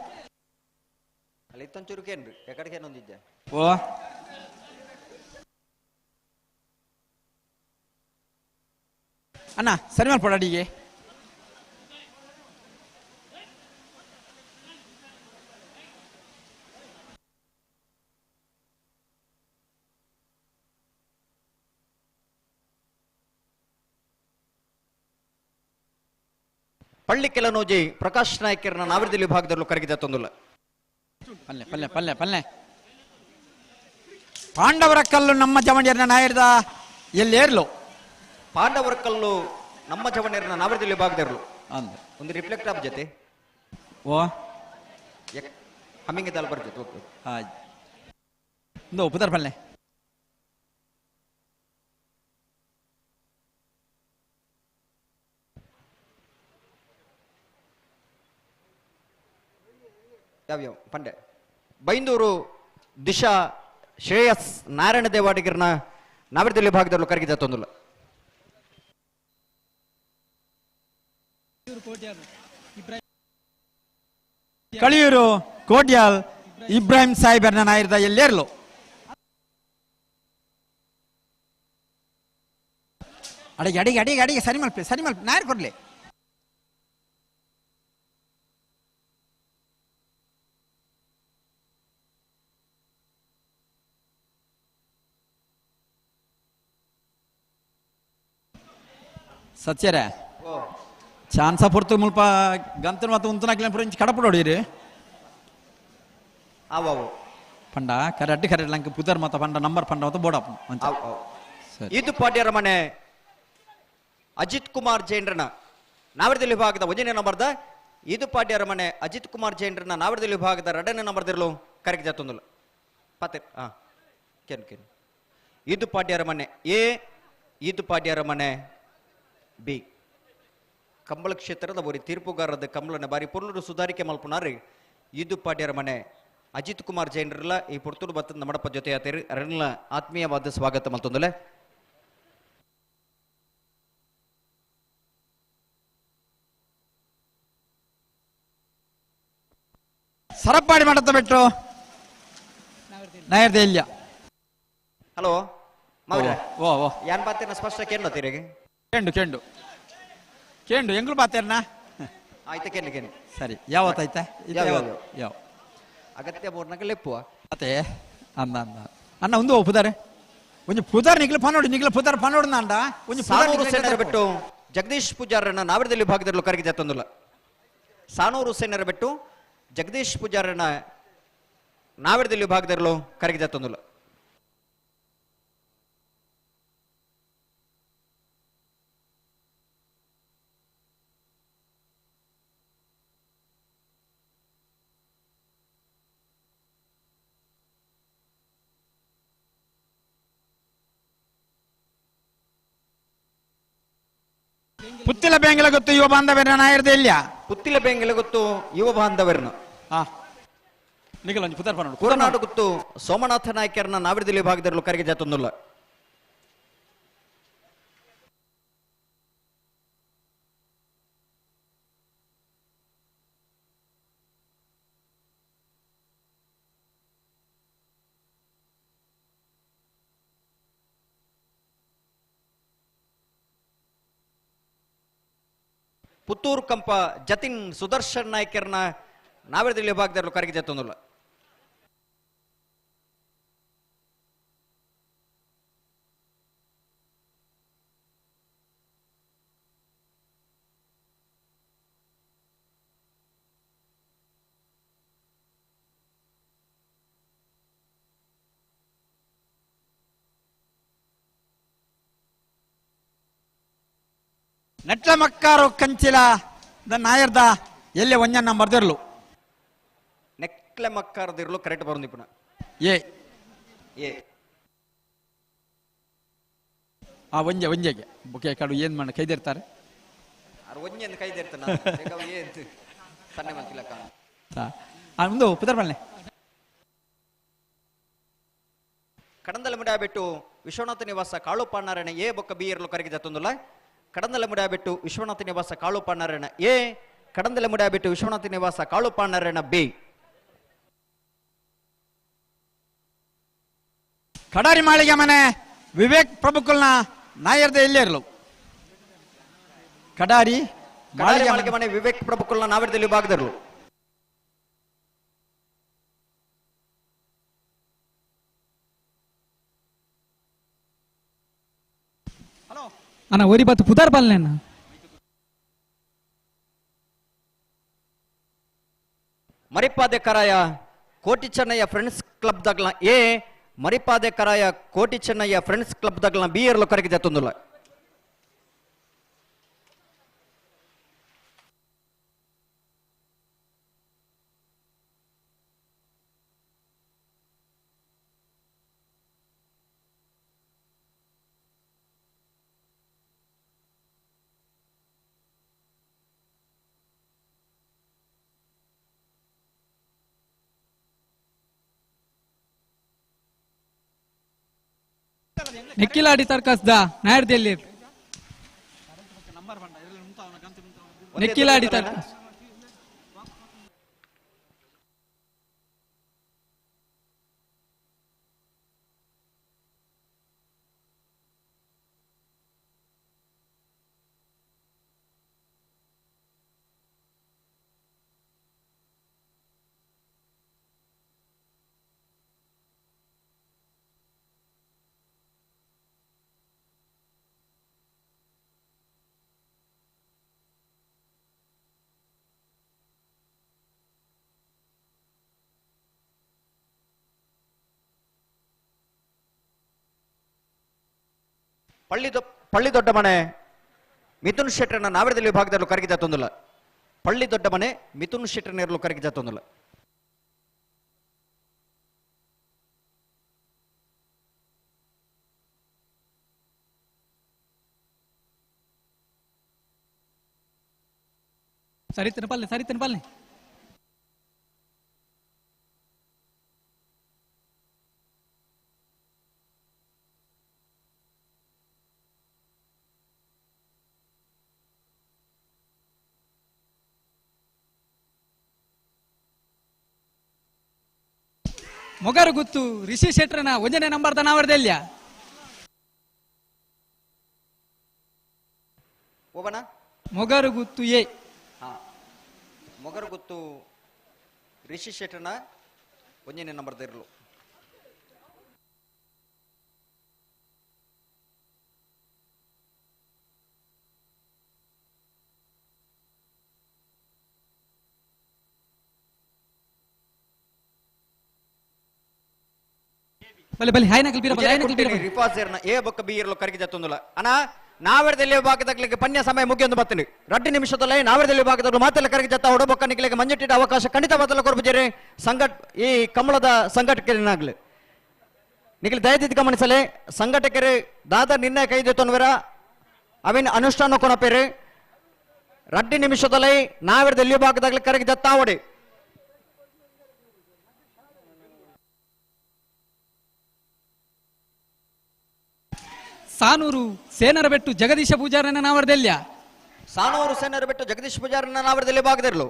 ಅಲ್ಲಿ ಇತ್ತೊಂಚೂರು ಕೇನ್ರಿ ಎಕಡೆಗೆ ಏನೊಂದಿದ್ದೆ ಓ ಅಣ್ಣ ಸರಿ ಮಲ್ಪಡ ಅಡಿಗೆ ಪಳ್ಳಿ ಕೆಲನೋಜಿ ಪ್ರಕಾಶ್ ನಾಯ್ಕರ್ನ ನಾವಿರದಲ್ಲಿ ವಿಭಾಗದಲ್ಲೂ ಕರಗಿ ಜತ್ತೊಂದುಲ್ಲ ಪಲ್ಲೆ ಪಲ್ಲೆ ಪಲ್ಲೆ ಪಲ್ಲೆ ಪಾಂಡವರ ಕಲ್ಲು ನಮ್ಮ ಜವಣಿಯರ್ನ ನಾಯರ್ದ ಎಲ್ಲೇರ್ಲು ಪಾಂಡವರ ಕಲ್ಲು ನಮ್ಮ ಜವಣಿಯರ್ನ ನಾವಿರದಲ್ಲಿ ವಿಭಾಗದಲ್ಲೂ ಅಂದ ಒಂದು ರಿಫ್ಲೆಕ್ಟ್ ಆಪ್ ಜೊತೆ ಓ ಹಮ್ಮಿಂಗ್ ದಾಲ್ ಬರ್ ಜೊತೆ ಓಕೆ ಇಂದು ಪುದರ್ ಪಲ್ಲೆ ಯಾವ ಯಾವ ಪಂಡೆ ಬೈಂದೂರು ದಿಶಾ ಶ್ರೇಯಸ್ ನಾರಾಯಣ ದೇವಾಡಿಗರ್ನ ನಾವಿರದಲ್ಲಿ ವಿಭಾಗದಲ್ಲೂ ಕರಗಿ ಜತ್ತೊಂದುಲ್ಲ ಕಳಿಯೂರು ಕೋಟ್ಯಾಲ್ ಇಬ್ರಾಹಿಂ ಸಾಹೇಬರ್ನ ನಾಯರ್ದ ಎಲ್ಲೇರ್ಲು ಅಡಿಗೆ ಅಡಿಗೆ ಅಡಿಗೆ ಅಡಿಗೆ ಸರಿ ಮಲ್ಪೆ ಸರಿ ಮಲ್ಪೆ ನಾಯರ್ ಕೊಡ್ಲಿ ಸತ್ಯರೇ ಚಾನ್ಸ ಪುರ್ತು ಮುಲ್ಪ ಗಂತನ ಮತ್ತು ಉಂತನಾಕ್ಲೆ ಪುರ ಇಂಚ್ ಕಡಪು ನೋಡಿರಿ ಅವು ಅವು ಪಂಡ ಕರೆಕ್ಟ್ ಕರೆಕ್ಟ್ ಲಂಕ ಪುದರ್ ಮತ ಪಂಡ ನಂಬರ್ ಪಂಡ ಮತ ಬೋರ್ಡ್ ಅವು ಅವು ಇದು ಪಾಡ್ಯರ ಮನೆ ಅಜಿತ್ ಕುಮಾರ್ ಜೈನ್ರನ ನಾವರದಲ್ಲಿ ವಿಭಾಗದ ಒಂದನೇ ನಂಬರ್ದ ಇದು ಪಾಡ್ಯರ ಮನೆ ಅಜಿತ್ ಕುಮಾರ್ ಜೈನ್ರನ ನಾವರದಲ್ಲಿ ವಿಭಾಗದ ಎರಡನೇ ನಂಬರ್ದಿರಲು ಕರೆಕ್ಟ್ ಜಾತೊಂದುಲ್ಲ ಪತ್ತೆ ಹಾ ಕೇನು ಕೇನು ಇದು ಪಾಡ್ಯರ ಮನೆ ಎ ಇದು ಪಾಡ್ಯರ ಮನೆ ಬಿ ಕಂಬಳ ಕ್ಷೇತ್ರದ ಒರಿ ತೀರ್ಪುಗಾರದ ಕಂಬಳನ ಬಾರಿ ಪೊರ್ಲುಡು ಸುಧಾರಿಕೆ ಮಲ್ಪುನಾರು ಇದು ಪಾಡ್ಯರ ಮನೆ ಅಜಿತ್ ಕುಮಾರ್ ಜೈನರಲ್ಲ ಈ ಪುರ್ತೂರು ಬತ್ತದ ಮಡಪ ಜೊತೆ ಆತೇರಿ ಅರಣ್ಲ ಆತ್ಮೀಯವಾದ ಸ್ವಾಗತ ಮಲ್ತೊಂದುಲೆ ಸರಪಾಡಿ ಮಾಡತ್ತ ಬಿಟ್ಟು ನಾಯರ್ದ ಇಲ್ಲ ಹಲೋ ಮಾವ್ರೆ ಓ ಓ ಯಾನ್ ಬಾತೇನ ಸ್ಪಷ್ಟ ಕೇಳೋ ತೀರಿಗೆ ಕೆಂಡು ಕೆಂಡು ಕೆಂಡು ಎಂಗ್ಳು ಬಾತೇರ್ನ ಆಯ್ತು ಕೇಳಿ ಕೇಳಿ ಸರಿ ಯಾವತ್ತಾಯ್ತಾ ಯಾವ, ಯಾವ, ಯಾವ ಅಗತ್ಯ ಬೋರ್ನಾಗ ಲೆಪ್ಪುವ ಅತ್ತೆ ಅನ್ನ ಅನ್ನ ಅನ್ನ ಒಂದು ಪುದಾರೆ ಒಂಜಿ ಪುದಾರ್ ನಿಗ್ಲ ಪನೋಡು ನಿಗ್ಲ ಪುದಾರ್ ಪನೋಡು ನಾಂಡ ಒಂಜಿ ಪುದಾರ್ ಸಾನೂರು ನಿಗ್ಲ ಸೇನರ ಬಿಟ್ಟು ಜಗದೀಶ್ ಪೂಜಾರನ್ನ ನಾವರದಲ್ಲಿ ವಿಭಾಗದಲ್ಲೂ ಕರಗಿ ಜತ್ತೊಂದುಲ್ಲ ಸಾನೂರು ಸೇನರ ಬಿಟ್ಟು ಜಗದೀಶ್ ಪೂಜಾರನ್ನ ನಾವರದಲ್ಲಿ ವಿಭಾಗದಲ್ಲೂ ಕರಗಿ ಜತ್ತೊಂದುಲ್ಲ Puthila ಬೆಂಗಲ ಗೊತ್ತು ಯುವ ಬಾಂಧವರನ್ನ ನಾಯರ್ದ ಇಲ್ಲ ಪುತ್ತಿಲ ಬೆಂಗಲ ಗೊತ್ತು ಯುವ ಬಾಂಧವರನ್ನ ನಿಗಲ ಪುದರ್ ಪನ್ನೋಡು ಕೂರನಾಡು ಗೊತ್ತು ಸೋಮನಾಥ ನಾಯ್ಕರನ್ನ ನಾವಿರದಲ್ಲಿ ವಿಭಾಗದಲ್ಲಿ ಕರೆಗೆ ಜಾತೊಂದುಲ್ಲ. ಪುತ್ತೂರು ಕಂಪ ಜತಿನ್ ಸುದರ್ಶನ್ ನಾಯ್ಕರ್ನ ನಾವಿರದಲ್ಲಿ ವಿಭಾಗದಲ್ಲಿ ಕರೆಗೆ ಜಾತೊಂದುಲ್ಲ. ನೆಟ್ಲ ಮಕ್ಕಾರು ಕಂಚಿಲ the ನಾಯರ್ದ ಎಲ್ಲೆ ಒಂಜ ನಂಬರ್ ದಿರ್ಲು ನೆಕ್ಲೆ ಮಕ್ಕಾರದಿರ್ಲು ಕರೆಕ್ಟ್ ಬರೋದು ಪುನಃ ಏ ಏ ಆ ಒಂಜೆ ಒಂಜೆಗೆ ಬೊಕೆ ಕಡು ಏನ್ ಮಾಡ ಕೈದಿರ್ತಾರೆ ಆರು ಒಂಜೆ ಅಂತ ಕೈದಿರ್ತಾನ ಏನ್ ಸಣ್ಣ ಮಂತಿಲ್ಲ ಕಾಣ ಆ ಒಂದು ಪುದರ್ ಬಲ್ಲೆ ಕಡಂದಲ ಮುಡಿಯಾಬಿಟ್ಟು ವಿಶ್ವನಾಥ ನಿವಾಸ ಕಾಳುಪಾನಾರಾಯಣ ಎ ಬೊಕ್ಕ ಬಿ ಇರಲು ಕರೆಗೆ ಜತ್ತೊಂದುಲ್ಲ. ಕಡಂದಲ ಮುಡಿಯಾಬಿಟ್ಟು ವಿಶ್ವನಾಥ ನಿವಾಸ ಕಾಳುಪಾನಾರಾಯಣ ಎ, ಕಡಂದಲ ಮುಡಿಯಾಬಿಟ್ಟು ವಿಶ್ವನಾಥ ನಿವಾಸ ಕಾಳುಪಾನಾರಾಯಣ ಬಿ. ಕಡಾರಿ ಮಾಳಿಗೆ ಮನೆ ವಿವೇಕ್ ಪ್ರಭುಕುಲ್ನ ನಾಯರ್ದ ಎಲ್ಲೇ ಇರಲು ಕಡಾರಿ ಮಾಳಿಗೆ ಮನೆ ವಿವೇಕ್ ಪ್ರಭುಕುಲ್ನ ನಾವಿರದಲ್ಲಿ ವಿಭಾಗದಿರಲು. ಅಣ್ಣ ಒರಿ ಬತ್ತು ಪುದಾರ್ ಬಲ್ಲೆನ ಮರಿಪಾದೆ ಕರಾಯ ಕೋಟಿ ಚೆನ್ನಯ್ಯ ಫ್ರೆಂಡ್ಸ್ ಕ್ಲಬ್ ದಗ್ಲ ಎ, ಮರಿಪಾದೆ Karaya Koti Chennayya friends club ದಗ್ಲ B ಇರಲು ಕರೆಗೆ ಜತ್ತೊಂದುಲ್ಲ. ನೆಕ್ಕಿಲಾಡಿ ತರ್ಕಸ್ದ ನಾಯರ್ದಲ್ಲಿ ನೆಕ್ಕಿಲಾಡಿ ತರ್ಕಸ್ ಪಳ್ಳಿ ದೊಡ್ಡ ಮನೆ ಮಿಥುನ್ ಶೆಟ್ಟರ್ನ ನಾವಿರದಲ್ಲಿ ವಿಭಾಗದಲ್ಲೂ ಕರಗಿ ಜಾತೊಂದಿಲ್ಲ. ಪಳ್ಳಿ ದೊಡ್ಡ ಮನೆ ಮಿಥುನ್ ಶೆಟ್ಟರ್ನ ಕರಗಿ ಜಾತೊಂದಿಲ್ಲ. ಸರಿತನ ಪಲ್ಲೆ ಸರಿತನ ಪಲ್ಲೆ ಮೊಗರು ಗುತ್ತು ರಿಷಿ ಶೆಟ್ರನ ಒಂದನೇ ನಂಬರ್ ದನಾವರದಲ್ಲಿಯ ಓಬನ ಮೊಗರು ಗುತ್ತು ಎ ಮೊಗರು ಗುತ್ತು ರಿಷಿ ಶೆಟ್ರನ ಒಂದನೇ ನಂಬರ್ ಇರಲು. ಬಲೆ ಬಲೆ ಹಾಯ್ ನಕಲ್ ಬೀರ ಬಲೆ ಹಾಯ್ ನಕಲ್ ಬೀರ ರಿಫಾಸೇರ್ನ ಎ ಬೊಕ್ಕ ಬಿ ಇರಲು ಕರಗಿ ಜತ್ತೊಂದುಲ್ಲ. ಅಣ್ಣ ನಾವೆರದಲ್ಲಿ ವಿಭಾಗದಗಳಿಗೆ ಪನ್ಯ ಸಮಯ ಮುಗಿಯೊಂದು ಬರ್ತೀನಿ 2 ನಿಮಿಷದಲ್ಲೇ ನಾವೆರದಲ್ಲಿ ವಿಭಾಗದವರು ಮಾತೆಲ್ಲ ಕರಗಿ ಜತ್ತ ಹೊಡಬೊಕ್ಕ ನಿಖಲಿಗೆ ಮಂಜುಟ್ಟಿದ ಅವಕಾಶ ಖಂಡಿತವಾದಲ್ಲ ಕೊರಬುಜೇರಿ ಸಂಘಟ ಈ ಕಮಲದ ಸಂಘಟಕರಿನಾಗ್ಲಿ ನಿಖಿಲ್ ದಯದಿದ್ದು ಗಮನಿಸಲೆ ಸಂಘಟಕರು ದಾದ ನಿರ್ಣಯ ಕೈದೆತ್ತೊನ್ವರ ಅವಿನ ಅನುಷ್ಠಾನ ಕೊನಪೇರು ರಡ್ಡಿ ನಿಮಿಷದಲ್ಲಿ ನಾವಿರದ ಎಲ್ಲಿ ಭಾಗದಾಗಲಿ ಕರೆಗೆ ಜತ್ತಾವಡಿ. ಸಾನೂರು ಸೇನರ ಬೆಟ್ಟು ಜಗದೀಶ ಪೂಜಾರನ ನಾವರದೆಲ್ಯ. ಸಾನೂರು ಸೇನರ ಬೆಟ್ಟು ಜಗದೀಶ್ ಪೂಜಾರನ ನಾವರದಲ್ಲಿ ಭಾಗದಿರಲು.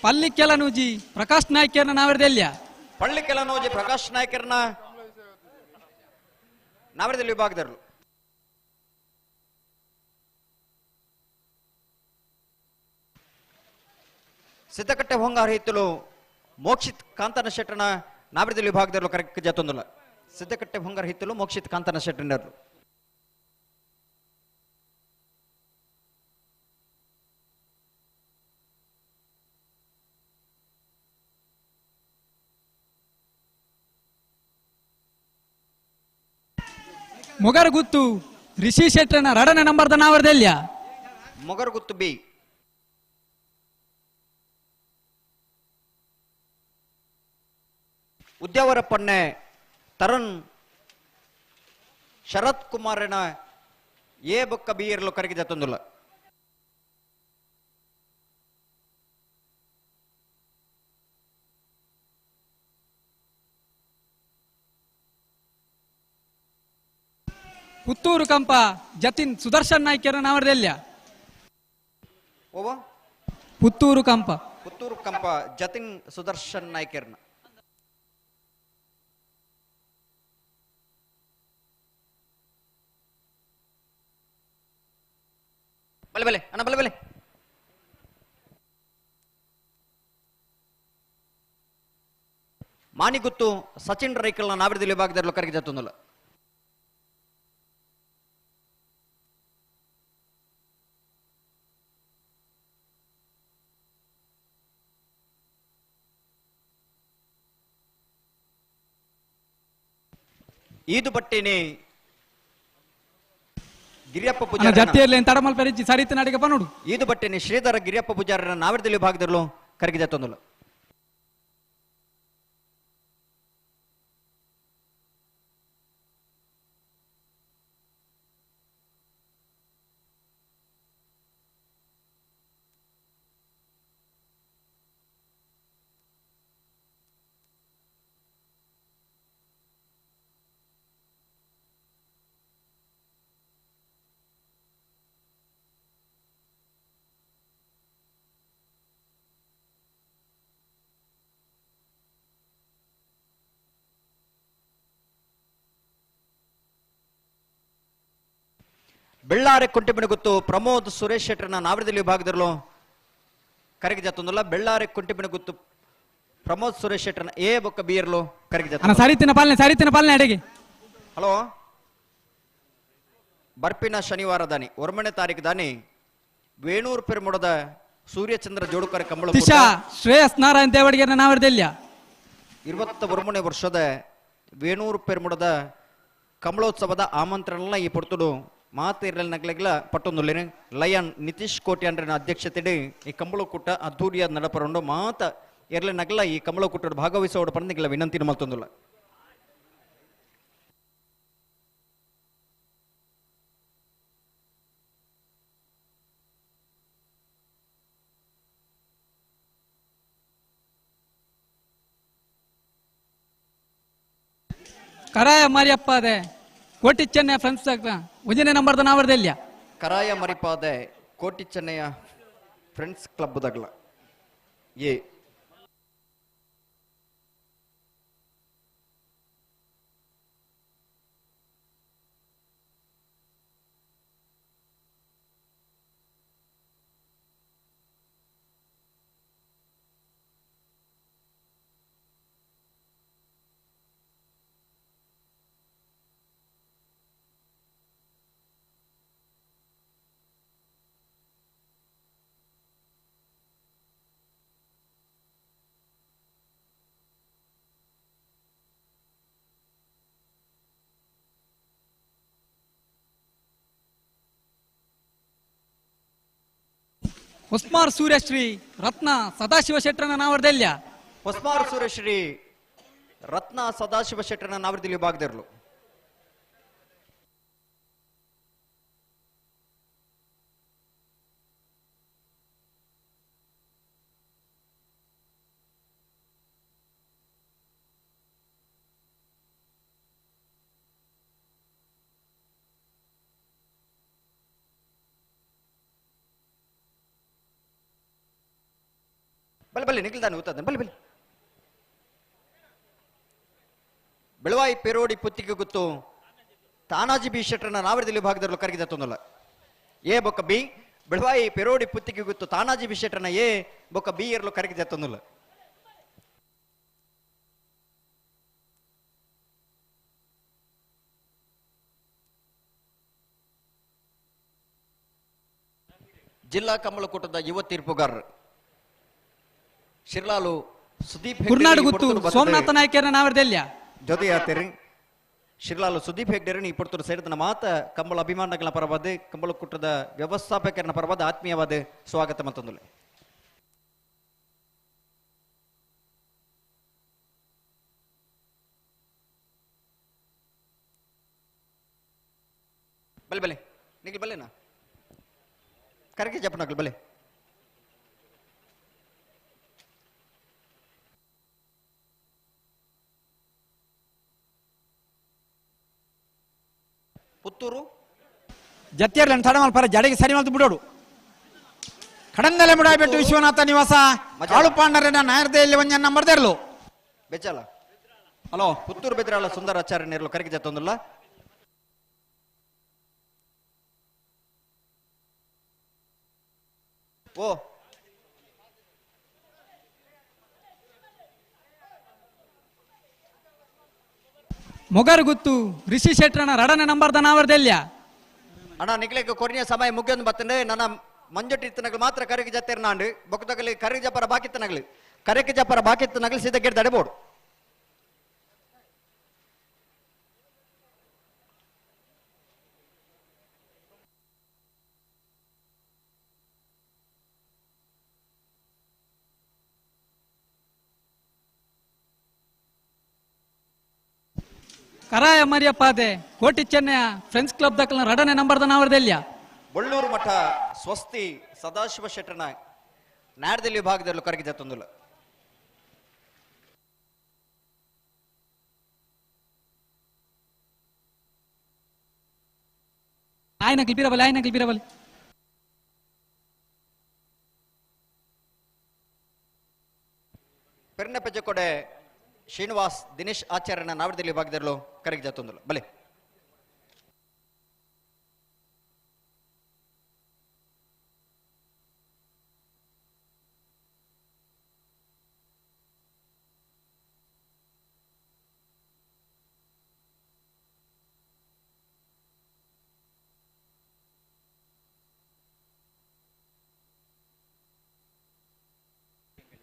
ಪಲ್ಲಿ ಕೆಲನೂಜಿ ಪ್ರಕಾಶ್ ನಾಯ್ಕರ್ನ ನಾವರದೆಲ್ಯ. ಪಳ್ಳಿ ಕೆಲನೂಜಿ ಪ್ರಕಾಶ್ ನಾಯ್ಕರ್ನ ನಾವರದಲ್ಲಿ ವಿಭಾಗದವರು. ಸಿದ್ದಕಟ್ಟೆ ಹೊಂಗಾರ ಹಿತ್ತಲು ಮೋಕ್ಷಿತ್ ಕಾಂತನ ಶೆಟ್ಟನ ನಾವರದಲ್ಲಿ ವಿಭಾಗದವರು ಕರೆಕ್ಟ್ ಜತೊಂದಿಲ್ಲ. ಸಿದ್ದಕಟ್ಟೆ ಹೊಂಗಾರ ಹಿತ್ತಲು ಮೋಕ್ಷಿತ್ ಕಾಂತನ ಶೆಟ್ಟನರು. ಮೊಗರಗುತ್ತು ರಿಷಿ ಶೆಟ್ಟನ ರಡನ ನಂಬರ್ದ ನಾವರದೆಲ್ಯ. ಮೊಗರಗುತ್ತು ಬಿ. ಉದ್ಯಾವರ ಪನ್ನೆ ತರುಣ್ ಶರತ್ ಕುಮಾರನ ಎ ಬೊಕ್ಕ ಬಿ ಇರಲು ಕರಗಿ ಜತ್ತೊಂದುಲ್ಲ. ಪುತ್ತೂರು ಕಂಪ ಜತಿನ್ ಸುದರ್ಶನ್ ನಾಯ್ಕರ ನಾವರದೆಲ್ಯ. ಓವ ಪುತ್ತೂರು ಕಂಪ. ಪುತ್ತೂರು ಕಂಪ ಜತಿನ್ ಸುದರ್ಶನ್ ನಾಯ್ಕರ್ನ. ಬಲೆ ಬಲೆ ಅಣ್ಣ ಬಲೆ ಬಲೆ. ಮಾನಿಗುತ್ತು ಸಚಿನ್ ರೈಕಲ್ನ ನಾವರದಲ್ಲಿ ವಿಭಾಗದಲ್ಲಿ ಕರಗಿ ಜತ್ತೊಂದುಲ್ಲ. ಈದು ಬಟ್ಟೆನೆ ಗಿರಿಯಪ್ಪ ಪೂಜಾರ ಜತ್ತಿಯಲ್ಲಿ ತಡಮಲ್ ಪೆರಿಚಿ ಸರಿತ ನಾಡಿಗೆ ಪನೋಡು. ಈದು ಬಟ್ಟೆನೆ ಶ್ರೀಧರ ಗಿರಿಯಪ್ಪ ಪೂಜಾರನ ನಾವರದಲ್ಲಿ ವಿಭಾಗದಲ್ಲೂ ಕರಗಿ ಜತ್ತೊಂದುಲ್ಲ. ಬೆಳ್ಳಾರೆ ಕುಂಟೆಬಿಣಗುತ್ತು ಪ್ರಮೋದ್ ಸುರೇಶ್ ಶೆಟ್ಟರ್ನ ನಾವರದಲ್ಲಿ ವಿಭಾಗದಲ್ಲೂ ಕರಗಿ ಜತ್ತೊಂದುಲ್ಲ. ಬೆಳ್ಳಾರೆ ಕುಂಟೆಬಿಣಗುತ್ತು ಪ್ರಮೋದ್ ಸುರೇಶ್ ಶೆಟ್ಟರ್ನ ಎ ಬೊಕ್ಕ ಬಿ ಇರಲು ಕರಗಿ ಜತ್ತ. ಸರಿತಿನ ಪಾಲನೆ ಸರಿತಿನ ಪಾಲನೆ ಅಡಿಗೆ. ಹಲೋ, ಬರ್ಪಿನ ಶನಿವಾರ ದಾನಿ 1ನೇ ತಾರೀಕು ದಾನಿ ವೇಣೂರು ಪೆರ್ಮುಡದ ಸೂರ್ಯಚಂದ್ರ ಜೋಡುಕರ ಕಂಬಳ ದಿಶಾ ಶ್ರೇಯಸ್ ನಾರಾಯಣ್ ದೇವಡಿಗೆರ ನಾವರದೆಲ್ಯ. 21ನೇ ವರ್ಷದ ವೇಣೂರು ಪೆರ್ಮುಡದ ಕಂಬಳೋತ್ಸವದ ಆಮಂತ್ರಣ ಈ ಪೊರ್ತುಡು ಮಾತಿರಲ್ ನಗಲೆಗ್ಲ ಪಟ್ಟೊಂದುಲ್ಲೇನು ಲಯನ್ ನಿತೀಶ್ ಕೋಟ್ಯಾನ್ರನ ಅಧ್ಯಕ್ಷತೆಡೆ ಈ ಕಂಬಳಕೂಟ ಅದ್ದೂರಿಯಾದ ನಡಪರಂಡು ಮಾತ ಎರಲೆ ನಗಲ ಈ ಕಂಬಳಕೂಟದ ಭಾಗವಹಿಸುವ ಪಂದಿಗಳ ವಿನಂತಿ ಮಲ್ತೊಂದುಲ್ಲ. ಕರಾಯ ಮಾರಿಯಪ್ಪ ಅದೇ ಕೋಟಿ ಚೆನ್ನೈ ಫ್ರೆಂಡ್ಸ್ ಒಂದನೇ ನಂಬರ್ದ ನಾವರದೆಲ್ಯ. ಕರಾಯ ಮರಿಪಾದೆ ಕೋಟಿ ಚೆನ್ನಯ್ಯ ಫ್ರೆಂಡ್ಸ್ ಕ್ಲಬ್ ದಗ್ಲ ಎ. Hosmar Suryashree ರತ್ನ ಸದಾಶಿವ ಶೆಟ್ಟರನ ನಾವರ್ದೆಲ್ಯ. ಹೊಸ್ಮಾರ್ ಸೂರ್ಯಶ್ರೀ ರತ್ನ ಸದಾಶಿವ ಶೆಟ್ಟರನ ನಾವರ್ದಲ್ಲಿ ವಿಭಾಗದಿರಲು. ಬಲೆ ಬಲೆ ನಿಖಿಲ್ದಾನೆ ಊತದ ಬಲೆ ಬಲೆ. ಬೆಳವಾಯಿ ಪೆರೋಡಿ ಪುತ್ತಿಗೆ ಗುತ್ತು ತಾನಾಜಿ ಬಿ ಶೆಟ್ಟರ್ನ ನಾವರದಲ್ಲಿ ವಿಭಾಗದಲ್ಲಿ ಕರಗಿದ ತೊಂದಲ್ಲ. ಎ ಬೊಕ್ಕ ಬಿ ಬೆಳವಾಯಿ ಪೆರೋಡಿ ಪುತ್ತಿಗೆ ಗುತ್ತು ತಾನಾಜಿ ಬಿ ಶೆಟ್ಟರ್ನ ಎ ಬೊಕ್ಕ ಬಿ ಇರಲು ಕರಗಿದ ತೊಂದಲ್ಲ. ಜಿಲ್ಲಾ ಕಮಲಕೂಟದ ಯುವ ತೀರ್ಪುಗಾರರು ಶಿರ್ಲಾಲು ಸುದೀಪ್ ಕುರ್ನಾಡು ಗುತ್ತು ಸೋಮನಾಥ ನಾಯ್ಕರ ನಾವರ್ದೆಲ್ಯ ಜೊತೆಯಾತಿರಿ. ಶಿರ್ಲಾಲು ಸುದೀಪ್ ಹೆಗ್ಡೆರನ್ ಈ ಪುರ್ತೂರು ಸೇರಿದ ಮಾತ ಕಂಬಳ ಅಭಿಮಾನಗಳ ಪರವಾದ ಕಂಬಳಕೂಟದ ವ್ಯವಸ್ಥಾಪಕರನ ಪರವಾದ ಆತ್ಮೀಯವಾದ ಸ್ವಾಗತ ಮತ್ತೊಂದು. ಬಲೆ ಬಲೆ ನಿಖಿಲ್ ಬಲ್ಲೆನಾ ಕರಗಿ ಜಪನಗ್ಲು ಬಲೆ. ಪುತ್ತೂರು ಜತ್ತಿಯರ್ಲನ್ ತಡಮಲ್ ಪರ ಜಡೆಗೆ ಸರಿ ಮಲ್ತು ಬಿಡೋಡು. ಕಡಂದಲೆ ಮುಡಾಯ್ಬೆಟ್ಟು ವಿಶ್ವನಾಥ ನಿವಾಸ ಕಾಳುಪಾಂಡರನ ನಾಯರ್ದೆಯಲ್ಲಿ ಒಂಜ ನಂಬರ್ ದೇರ್ಲು ಬೆಚ್ಚಲ. ಹಲೋ ಪುತ್ತೂರು ಬೆದ್ರಾಳ ಸುಂದರ ಆಚಾರ್ಯ ನೇರ್ಲು ಕರಗಿ ಜತ್ತೊಂದುಲ್ಲ. ಓ ಮೊಗರುಗುತ್ತು ರಿಷಿ ಶೆಟ್ಟರನ ರಡನೆ ನಂಬರ್ದ ನಾವರ್ದೆಲ್ಯ. ಅಣ್ಣ ನಿಕ್ಲೆಗ್ ಕೊರಿಯ ಸಮಯ ಮುಗಿಯೊಂದು ಬತ್ತಂಡೆ ನನ್ನ ಮಂಜೊಟ್ಟಿ ಇತ್ತನಗಲು ಮಾತ್ರ ಕರಗಿ ಜತ್ತೇರ್ ನಾಂಡು ಬೊಕ್ಕದಗಲಿ ಕರಗಿ ಜಪರ ಬಾಕಿತ್ತನಗಲು ಕರಗಿ ಜಪರ ಬಾಕಿತ್ತನಗಲು ಸೀದಾ ಗೆಡ್ದು ಅಡೆಬೋಡು. ಕರಾಯ ಮರಿಯಪ್ಪಾದೆ ಕೋಟಿ ಚೆನ್ನಯ ಫ್ರೆಂಡ್ಸ್ ಕ್ಲಬ್ ದಕ್ಕಲ್ನ ರಡನೆ ನಂಬರ್ದ ನಾವರ್ದೆಲ್ಯ. ಬೊಳ್ಳೂರು ಮಠ ಸ್ವಸ್ತಿ ಸದಾಶಿವ ಶೆಟ್ಟರ್ನ ನಾಡದಲ್ಲಿ ವಿಭಾಗದಲ್ಲೂ ಕರಗಿ ಜತ್ತೊಂದುಲ್ಲ. ಆಯ್ನಕ್ಲಿ ಬೀರಬಲ್ ಆಯ್ನಕ್ಲಿ ಬೀರಬಲ್. ಪೆರ್ನ ಪೆಜ್ಜಕೋಡೆ ಶ್ರೀನಿವಾಸ್ ದಿನೇಶ್ ಆಚಾರ್ಯನ ನಾವರದಲ್ಲಿ ವಿಭಾಗದಲ್ಲೂ ಕರಗಿ ಜತ್ತೊಂದುಲ್ಲ. ಬಲೆ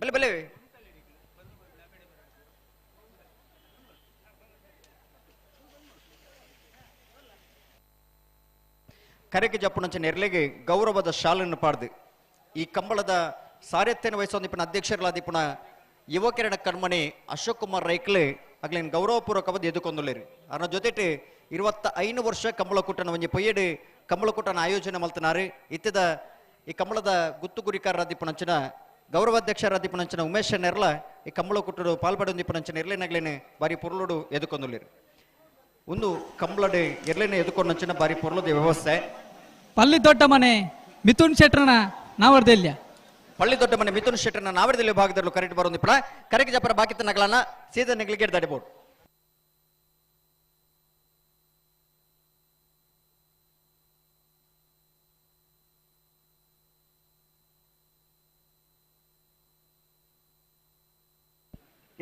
ಬಲೆ ಬಲೆ ಕರೆಗೆ ಜಪ್ಪುನಂಚ ನೆರ್ಲೆಗೆ ಗೌರವದ ಶಾಲನ್ನು ಪಾಡ್ದು ಈ ಕಂಬಳದ ಸಾರಥ್ಯನ ವಹಿಸೋದಿಪ್ಪನ ಅಧ್ಯಕ್ಷರಾದಿಪ್ಪನ ಯುವಕಿರಣ ಕಣ್ಮಣಿ ಅಶೋಕ್ ಕುಮಾರ್ ರೈಕ್ಲೆ ಅಗ್ಲೇನು ಗೌರವಪೂರ್ವಕವಾದ ಎದುಕೊಂದುಲ್ಲೇರಿ. ಅದರ ಜೊತೆಟು 25 ವರ್ಷ ಕಂಬಳಕೂಟನ ಒಂಜಿ ಪೊಯ್ಯಡು ಕಂಬಳಕೂಟನ ಆಯೋಜನೆ ಮಲ್ತನಾರು. ಇತ್ತದ ಈ ಕಂಬಳದ ಗುತ್ತು ಗುರಿಕಾರರಾದಿಪ್ಪನಂಚಿನ ಗೌರವಾಧ್ಯಕ್ಷರಾದಿಪ್ಪನಂಚಿನ ಉಮೇಶ್ ನೆರ್ಲ ಈ ಕಂಬಳಕೂಟಡು ಪಾಲ್ಪಡೊಂದಿಪ್ಪನಂಚಿನ ಎರ್ಲೆನಗ್ಲೇನೆ ಬಾರಿ ಪೊರ್ಲುಡು ಎದುಕೊಂದುಲ್ಲೇರಿ. ಒಂದು ಕಂಬಳಡೆ ಎರ್ಲೆನೆ ಎದುಕೊಂಡಂಚಿನ ಬಾರಿ ಪೊರ್ಲುದ ವ್ಯವಸ್ಥೆ. ಪಲ್ಲಿ ದೊಡ್ಡ ಮನೆ ಮಿಥುನ್ ಶೆಟ್ಟರ್ನ ನಾವರ್ದೆಲ್ಯ. ಪಳ್ಳಿ ದೊಡ್ಡ ಮನೆ ಮಿಥುನ್ ಶೆಟ್ಟರ್ನ ನಾವರ್ದೆಲ್ಯ ವಿಭಾಗದಲ್ಲೂ ಕರೆಕ್ಟ್ ಬರೋದಿಪ್ಪಳ ಕರೆಗೆ ಜಪರ ಬಾಕಿತ ನಗಲನ್ನ ಸೀದಾ ನೆಗ್ಲಿಗೆ ದಾಡಿಬೋದು.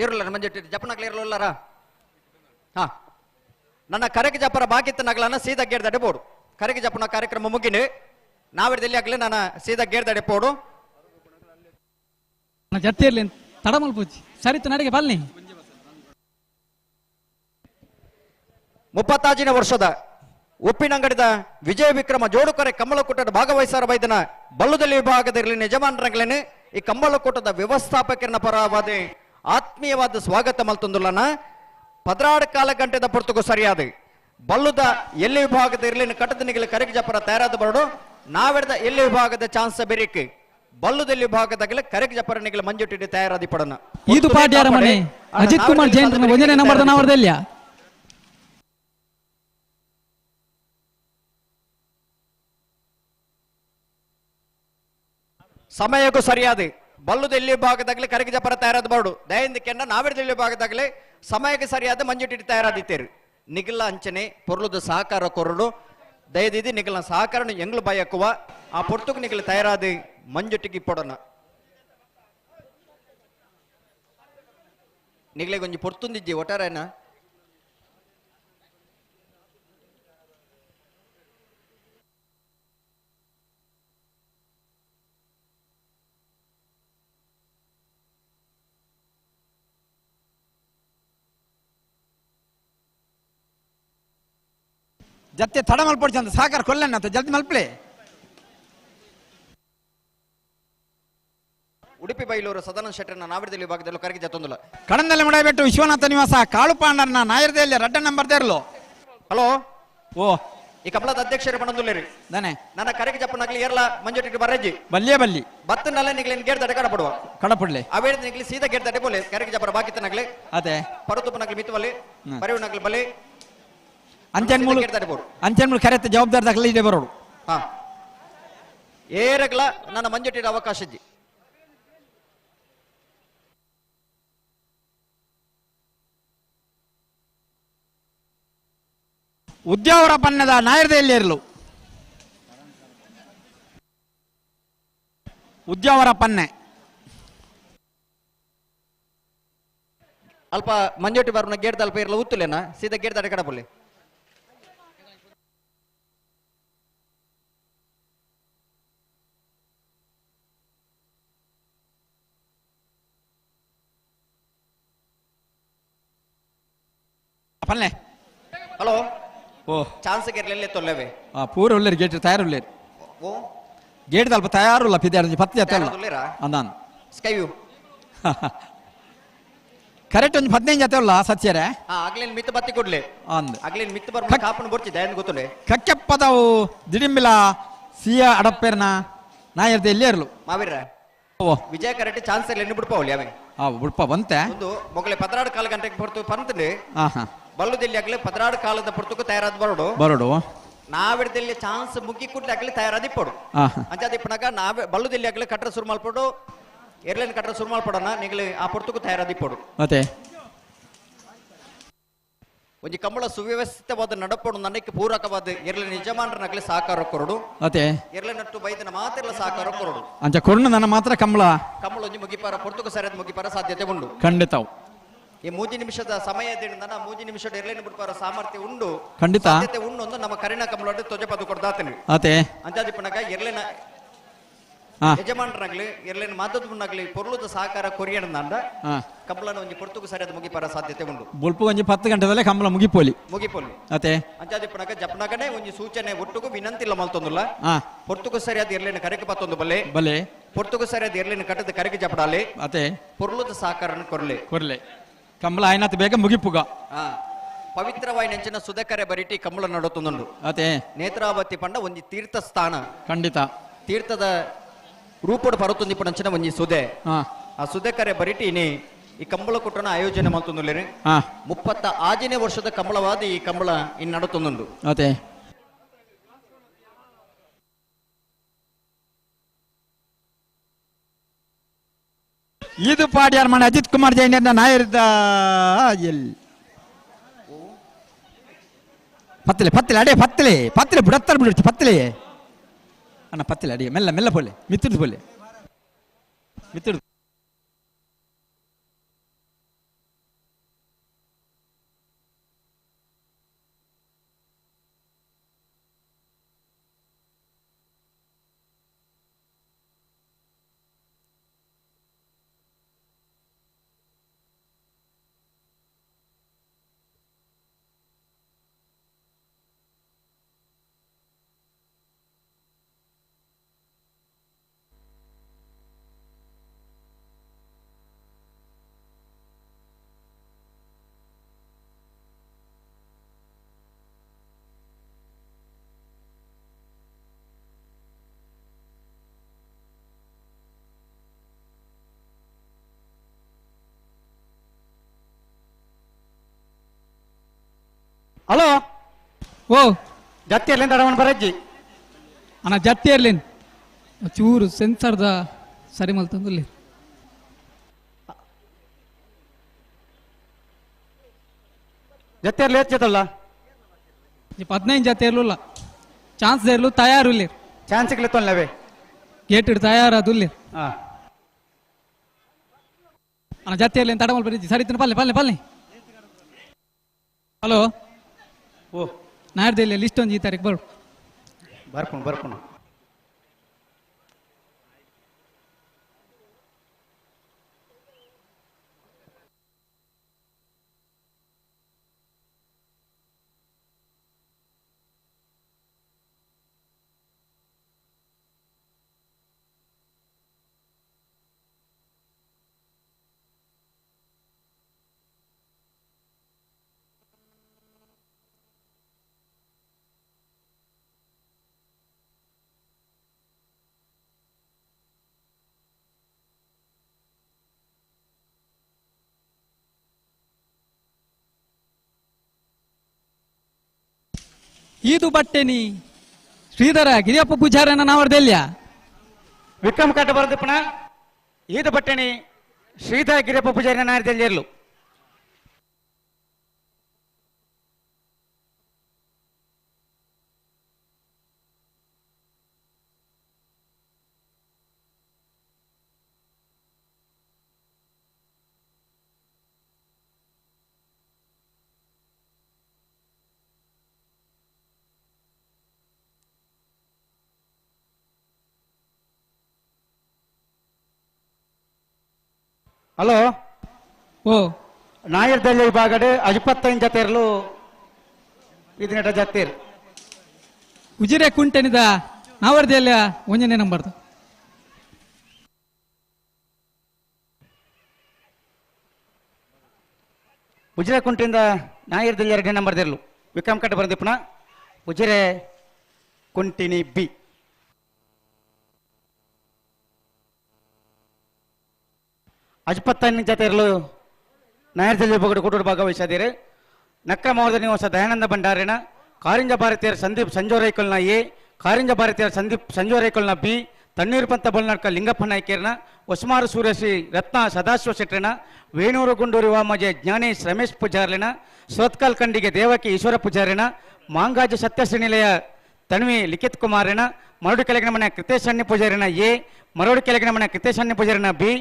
ಇರಲ್ಲ ಮಂಜೆಟ್ಟಿ ಜಪನಗ್ಲ ಇರಲಿಲ್ಲರ. ಹಾ ನನ್ನ ಕರೆಗೆ ಜಪರ ಬಾಕಿತ್ತ ನಗಲನ್ನ ಸೀದಾ ಗೇಡ್ ದಾಡಿಬೋದು. ಕರೆಗೆ ಜಪನ ಕಾರ್ಯಕ್ರಮ ಮುಗಿನಿ ನಾವಿರದಲ್ಲಿ ಆಗಲಿ ನನ್ನ ಸೀದಾ ಗೇಡ್ ದಾಡಿಪೋಡು. ಜತ್ತಿರ್ಲಿ ತಡಮಲ್ ಪೂಜಿ ಸರಿತು ನಡಿಗೆ ಬನ್ನಿ. 35ನೇ ವರ್ಷದ ಉಪ್ಪಿನಂಗಡಿದ ವಿಜಯ ವಿಕ್ರಮ ಜೋಡುಕರೆ ಕಂಬಳಕೂಟದ ಭಾಗವಹಿಸಾರ ಬೈದನ ಬಲ್ಲುದಲ್ಲಿ ವಿಭಾಗದಲ್ಲಿ ಯಜಮಾನರಂಗ್ಲೇನೆ ಈ ಕಂಬಳಕೂಟದ ವ್ಯವಸ್ಥಾಪಕರನ ಪರವಾದ ಆತ್ಮೀಯವಾದ ಸ್ವಾಗತ ಮಲ್ತೊಂದುಲ್ಲನ 16 ಕಾಲ ಗಂಟೆದ ಪೊರ್ತುಗು ಸರಿಯಾದ ಬಲ್ಲುದ ಎಲ್ಲಿ ವಿಭಾಗದ ಇರ್ಲಿನ ಕಟ್ಟದನಿಗೆ ಕರಗಿ ಜಪರ ತಯಾರಾದ ಬರಡು ನಾವೆಡ್ದ ಎಲ್ಲಿ ವಿಭಾಗದ ಚಾನ್ಸ್ ಬೆರಿಕ್ ಬಲ್ಲುದಲ್ಲಿ ವಿಭಾಗದಾಗಲೇ ಕರಗಿ ಜಪರನಿಗೆ ಮಂಜುಟ್ಟಿಟ್ಟು ತಯಾರಾದಿ ಪಡನ ಇದು ಪಾಟ್ಯಾರ ಮನೆ ಅಜಿತ್ ಕುಮಾರ್ ಜೈನ್ ಒಂದನೇ ನಂಬರ್ದ ನಾವರ್ದೆಲ್ಲ ಸಮಯಕ್ಕೂ ಸರಿಯಾದ ಬಲ್ಲುದ ಎಲ್ಲಿ ಭಾಗದಾಗಲೇ ಕರಗಿ ಜಪರ ತಯಾರಾದ ಬರಡು ದಯಿಂದ ಕೆಂಡ ನಾವೆಡ್ದ ಭಾಗದಾಗಲೇ ಸಮಯಕ್ಕೆ ಸರಿಯಾದ ಮಂಜುಟ್ಟಿಟ್ಟು ತಯಾರಾದಿತ್ತೇರು ನಿಗಲ ಅಂಚನೆ ಪೊರ್ಲುದ ಸಹಕಾರ ಕೊರಡು ದಯದಿದ್ದು ನಿಗಲ ಸಹಕಾರ ಎಂಗ್ಲು ಬಯಕುವ ಆ ಪೊರ್ತುಕು ನಿಗಲ ತಯಾರಾದ ಮಂಜುಟ್ಟಿಗೆ ಪೊಡನ ನಿಗಲೆ ಕೊಂಚ ಪೊರ್ತುಂದಿಜ್ಜಿ ಒಟ್ಟಾರೇನ ಜತ್ತೆ ತಡ ಮಲ್ಪೊಡ್ಚಿ ಅಂತ ಸಾಕಾರ ಕೊಲ್ಲಣ್ಣ ಅಂತ ಜಲ್ದಿ ಮಲ್ಪಲೆ. ಉಡುಪಿ ಬೈಲೂರು ಸದಾನಂದ ಶೆಟ್ಟರ್ನ ನಾವಿಡದಲ್ಲಿ ವಿಭಾಗದಲ್ಲಿ ಕರಗಿ ಜತ್ತೊಂದಿಲ್ಲ. ಕಡಂದಲೆ ಮುಡಾಯ್ಬೆಟ್ಟು ವಿಶ್ವನಾಥ ನಿವಾಸ ಕಾಳುಪಾಂಡರ್ನ ನಾಯರ್ದೆಯಲ್ಲಿ ರಡ್ಡ ನಂಬರ್ ದೇರ್ಲು. ಹಲೋ ಓ ಈ ಕಮಲದ ಅಧ್ಯಕ್ಷರು ಪಣಂದುಲ್ಲೇರಿ ದಾನೆ ನನ್ನ ಕರಗಿ ಜಪ್ಪನಾಗ್ಲಿ ಏರ್ಲ ಮಂಜುಟಿಗೆ ಬರಜ್ಜಿ ಬಲ್ಲಿಯೇ ಬಲ್ಲಿ ಬತ್ತನಲ್ಲ ನಿಗ್ಲಿ ಗೇಟ್ ತಡೆ ಕಡಪಡುವ ಕಡಪಡ್ಲೆ ಅವೇದ ನಿಗ್ಲಿ ಸೀದಾ ಗೇಟ್ ತಡೆ ಬೋಲೆ ಕರಗಿ ಜಪ್ಪರ ಬಾಕಿತ್ತನಾಗ್ಲಿ ಅದೇ ಪರತುಪ್ಪನಾಗ್ಲಿ ಮಿತ್ತುವಲ್ಲಿ ಪರಿವನಾಗ್ಲಿ ಬಲ್ಲಿ ಅಂಚನ್ ಮೂಲ ಅಂಚನ್ ಮೂಲ ಕರೆತ ಜವಾಬ್ದಾರಿ ದಾಖಲೆ ಇದೆ ಬರೋಡು. ಹಾ ಏರಗ್ಲ ನನ್ನ ಮಂಜುಟಿಗೆ ಅವಕಾಶ ಇಜ್ಜಿ. ಉದ್ಯಾವರ ಪನ್ನದ ನಾಯರ್ದೆಯಲ್ಲಿ ಇರಲು ಉದ್ಯಾವರ ಪನ್ನೆ ಅಲ್ಪ ಮಂಜೋಟಿ ಬಾರ್ನ ಗೇಟ್ ಅಲ್ಪ ಇರಲು ಉತ್ತಲೇನಾ ಸೀದಾ ಗೇಟ್ ದಾಟ ಕಡಪಲ್ಲಿ ಪನ್ನೆ. ಹಲೋ ಓ ಚಾನ್ಸ್ ಗೆರ್ಲೆಲ್ಲೇ ತೊಲ್ಲೆವೆ ಆ ಪೂರ ಉಳ್ಳೇರು ಗೇಟ್ ತಯಾರು ಉಳ್ಳೇರು. ಓ ಗೇಟ್ ಅಲ್ಪ ತಯಾರುಲ್ಲ ಪಿದಾರ ಪತ್ತೆ ಜೊತೆ ಉಳ್ಳೇರಾ ಅಂದಾನು ಸ್ಕೈ ವ್ಯೂ ಕರೆಕ್ಟ್ ಒಂದು 15 ಜೊತೆ ಉಲ್ಲ ಸತ್ಯರೇ. ಹಾ ಆಗ್ಲೇನ್ ಮಿತ್ತು ಬತ್ತಿ ಕೊಡ್ಲೆ ಅಂದ್ ಆಗ್ಲೇನ್ ಮಿತ್ತು ಬರ್ಮ ಕಾಪನ ಬರ್ತಿದ್ದೆ ಏನು ಗೊತ್ತುಂಡೆ ಕಕ್ಕೆಪ್ಪದವು ದಿಡಿಂಬಿಲ ಸಿಯ ಅಡಪ್ಪೇರ್ನ ನಾಯರ್ದ ಎಲ್ಲಿ ಇರಲು ಮಾವೀರ ಓ ವಿಜಯ ಕರೆಕ್ಟ್ ಚಾನ್ಸ್ ಎಲ್ಲ ಎಣ್ಣೆ ಬಿಡ್ಪಾವಲಿ ಅವೇ ಆ ಬಿಡ್ಪ ಬಂತೆ ಒಂದು ಮೊಗಲೆ 16 ಕಾಲು ಗಂಟೆಗೆ ಪೊರ್ತು ಪಂತಂಡೆ ಹಾ ಹಾ ಬಲ್ಲುದಲ್ಲಿ ಆಗಲಿ 16 ಕಾಲದ ಪೊರ್ತುಕು ತಯಾರಾದ ಬರೋಡು ಬರೋಡು ನಾವಿಡದಲ್ಲಿ ಚಾನ್ಸ್ ಮುಗಿ ಕೂಡ್ಲೆ ಆಗಲಿ ತಯಾರಾದ ಇಪ್ಪಡು ಅಂಚಾದಿಪ್ಪನಾಗ ನಾವೇ ಬಲ್ಲುದಲ್ಲಿ ಆಗಲಿ ಕಟ್ಟರ ಸುರು ಮಲ್ಪಡು ಏರ್ಲೈನ್ ಕಟ್ಟರ ಸುರು ಮಲ್ಪಡೋಣ ನಿಗಲಿ ಆ ಪೊರ್ತುಕು ತಯಾರಾದ ಇಪ್ಪಡು. ಮತ್ತೆ ಒಂಜಿ ಕಂಬಳ ಸುವ್ಯವಸ್ಥಿತವಾದ ನಡಪಡು ನನಗೆ ಪೂರಕವಾದ ಏರ್ಲೈನ್ ಯಜಮಾನರನಾಗಲಿ ಸಹಕಾರ ಕೊರಡು. ಮತ್ತೆ ಏರ್ಲೈನ್ ನಟ್ಟು ಬೈದನ ಮಾತ್ರ ಸಹಕಾರ ಕೊರಡು. ಅಂಚ ಕೊರಡು ನನ್ನ ಮಾತ್ರ ಕಂಬಳ ಕಂಬಳ ಒಂಜಿ ಮುಗಿಪಾರ ಪೊರ್ತುಕು ಸರಿಯಾದ ಮುಗಿಪಾರ ಸಾಧ್ಯತೆ ಉಂಡು ಖಂಡಿತ. ಈ 3 ನಿಮಿಷದ ಸಮಯದಿಂದ 3 ನಿಮಿಷದ ಏರ್ಲೈನ್ ಬಿಡ್ಪಾರ ಸಾಮರ್ಥ್ಯ ಉಂಡು ಖಂಡಿತ ಸಾಧ್ಯತೆ ಉಂಡು ಒಂದು ನಮ್ಮ ಕರಿಣ ಕಂಬಳ ತ್ವಜಪದು ಕೊಡ್ದಾತನಿ. ಅದೇ ಅಂಚಾದಿಪ್ಪನಾಗ ಏರ್ಲೈನ್ ಯಜಮಾನರಾಗ್ಲಿ ಏರ್ಲೈನ್ ಮಾತದ್ನಾಗ್ಲಿ ಪೊರ್ಲುದ ಸಹಕಾರ ಕೊರಿಯಣ್ಣ ಕಂಬಳನ ಒಂಜಿ ಪೊರ್ತುಕು ಸರಿಯಾದ ಮುಗಿಪಾರ ಸಾಧ್ಯತೆ ಉಂಡು. ಬೊಲ್ಪು ಒಂಜಿ 10 ಗಂಟೆದಲ್ಲೇ ಕಂಬಳ ಮುಗಿಪೋಲಿ ಮುಗಿಪೋಲಿ. ಅದೇ ಅಂಚಾದಿಪ್ಪನಾಗ ಜಪ್ನಾಗನೇ ಒಂಜಿ ಸೂಚನೆ ಒಟ್ಟುಗು ವಿನಂತಿಲ್ಲ ಮಲ್ತೊಂದುಲ್ಲ ಪೊರ್ತುಕು ಸರಿಯಾದ ಏರ್ಲೈನ್ ಕರೆಗೆ ಪತ್ತೊಂದು ಬಲ್ಲೆ ಬಲೆ ಪೊರ್ತುಕು ಸರಿಯಾದ ಏರ್ಲೈನ್ ಕಟ್ಟದ ಕರೆಗೆ ಜಪಡಾಲೆ ಅದೇ ಪೊರ್ಲುದ ಸಹಕಾರ ಕೊರ್ಲೆ ಕೊರ್ಲೆ ಕಂಬಳ ಆಯ್ನಾತ್ ಬೇಗ ಮುಗಿಪುಗ. ಪವಿತ್ರವಾಯಿ ನೆಂಚಿನ ಸುಧಕರೆ ಬರಿಟಿ ಕಂಬಳ ನಡುತ್ತುಂಡು. ಅದೇ ನೇತ್ರಾವತಿ ಪಂಡ ಒಂಜಿ ತೀರ್ಥ ಸ್ಥಾನ ಖಂಡಿತ ತೀರ್ಥದ ರೂಪೋಡು ಪರತುಂದಿ ಪಂಚಿನ ಒಂಜಿ ಸುದೆ ಆ ಸುಧಕರೆ ಬರಿಟಿನಿ ಈ ಕಂಬಳ ಕುಟ್ಟನ ಆಯೋಜನೆ ಮಲ್ತೊಂದುಲ್ಲೇರಿ. 36ನೇ ವರ್ಷದ ಕಂಬಳವಾದ ಈ ಕಂಬಳ ಇನ್ನು ನಡುತ್ತುಂಡು. ಅದೇ ಇದು ಪಾಡ್ಯಾರ್ ಮನೆ ಅಜಿತ್ ಕುಮಾರ್ ಜೈನ್ ನಾಯರ್ದ ಎಲ್ಲಿ ಪತ್ತಲೆ ಪತ್ತಲೆ ಅಡೆ ಪತ್ತಲೆ ಪತ್ತಲೆ ಬುಡತ್ತಾರೆ ಬಿಡುತ್ತೆ ಪತ್ತಲೆ ಅಣ್ಣ ಪತ್ತಲೆ ಅಡಿಗೆ ಮೆಲ್ಲ ಮೆಲ್ಲ ಪೋಲೆ ಮಿತ್ತಿಡ್ದು ಪೋಲೆ ಮಿತ್ತಿಡ್ದು Hello ಓ ಜತ್ತಿರ್ಲಿನ್ ತಡವನ್ ಬರಜ್ಜಿ ಅಣ್ಣ ಜತ್ತಿ ಇರ್ಲಿನ್ ಚೂರು ಸೆನ್ಸರ್ದ ಸರಿ ಮಲ್ತಂದುಲ್ಲಿ ಜತ್ತಿರ್ಲಿ ಹೆಚ್ಚದಲ್ಲ 15 ಜತೆ ಇರ್ಲಿಲ್ಲ ಚಾನ್ಸ್ ಇರ್ಲು ತಯಾರು ಇಲ್ಲಿ ಚಾನ್ಸ್ ತೊಂದವೆ ಗೇಟ್ ತಯಾರಾದುಲ್ಲಿ ಹಾ ಅಣ್ಣ ಜತ್ತಿ ಇರ್ಲಿ ತಡಮಲ್ ಬರೀ ಸರಿ ತಿನ್ನ ಪಲ್ಲೆ ಪಲ್ಲೆ ಪಲ್ಲೆ ಹಲೋ ಓ ನಾಡ್ದಿಲ್ಲ ಲಿಸ್ಟ್ ಒಂದು ಈ ತಾರೀಕು ಬರು ಬರ್ಪುಣು ಬರ್ಪುಣು ಈದು ಬಟ್ಟೆನಿ ಶ್ರೀಧರ ಗಿರಿಯಪ್ಪ ಪೂಜಾರನ ನಾವರ್ದೆಲ್ಯ ವಿಕ್ರಮ್ ಕಾಟ ಬರದಪ್ಪಣ ಈದು ಬಟ್ಟೆನಿ ಶ್ರೀಧರ ಗಿರಿಯಪ್ಪ ಪೂಜಾರಿನ ನಾರ್ದೆಲ್ಲಿರ್ಲು ಹಲೋ ಓ ನಾಯರ್ದಲ್ಲಿ ವಿಭಾಗಡೆ ಅಜಪತ್ತೈನ್ ಜತೆರ್ಲು ಇದನ್ನೆಟ ಜತ್ತೇರ್ ಉಜಿರೆ ಕುಂಟೆನಿದ ನಾವರ್ದೆಲ್ಯ ಒಂಜನೇ ನಂಬರ್ದು ಉಜಿರೆ ಕುಂಟಿಂದ ನಾಯರ್ದಲ್ಲಿ ಎರಡನೇ ನಂಬರ್ ದಿರ್ಲು ವಿಕ್ರಮ್ ಕಟ್ಟ ಬರದಿಪ್ಪನ ಉಜಿರೆ ಕುಂಟಿನಿ ಬಿ ಅಜ್ಪತ್ತೈನ್ ಜತೆರ್ಲು ನಾಯರ್ದಲ್ಲಿ ಬಗಡು ಕುಟುಂಬ ಭಾಗವಹಿಸಿದ್ದೀರಿ ನಕ್ಕ ಮೌರ್ದ ನಿವಾಸ ದಯಾನಂದ ಭಂಡಾರಿನ ಕಾರಿಂಜ ಭಾರತೀಯರ ಸಂದೀಪ್ ಸಂಜೋರೈಕಲ್ನ ಎ ಕಾರಿಂಜ ಭಾರತೀಯರ ಸಂದೀಪ್ ಸಂಜೋರೈಕಲ್ನ ಬಿ ತಣ್ಣೀರುಪಂತ ಬಲ್ನಾಡ್ಕ ಲಿಂಗಪ್ಪ ನಾಯ್ಕೇರ್ನ ಹೊಸಮಾರು ಸೂರ್ಯಶ್ರೀ ರತ್ನ ಸದಾಶಿವ ಶೆಟ್ಟರನ ವೇಣೂರು ಗುಂಡೂರು ವಾಮಜೆ ಜ್ಞಾನೇಶ್ ರಮೇಶ್ ಪೂಜಾರ್ಲಿನ ಸೋತ್ಕಲ್ ಖಂಡಿಗೆ ದೇವಕಿ ಈಶ್ವರ ಪೂಜಾರಿನ ಮಾಂಗಾಜ ಸತ್ಯಶ್ರೀನಿಲಯ ತಣ್ವಿ ಲಿಖಿತ್ ಕುಮಾರನ ಮರಡು ಕೆಳಗಿನ ಮನೆ ಕೃತೇಶ್ ಅಣ್ಣಿ ಪೂಜಾರಿನ ಎ ಮರಡು ಕೆಳಗಿನ ಮನೆ ಕೃತೇಶ್ ಅಣ್ಣಿ ಪೂಜಾರಿನ ಬಿ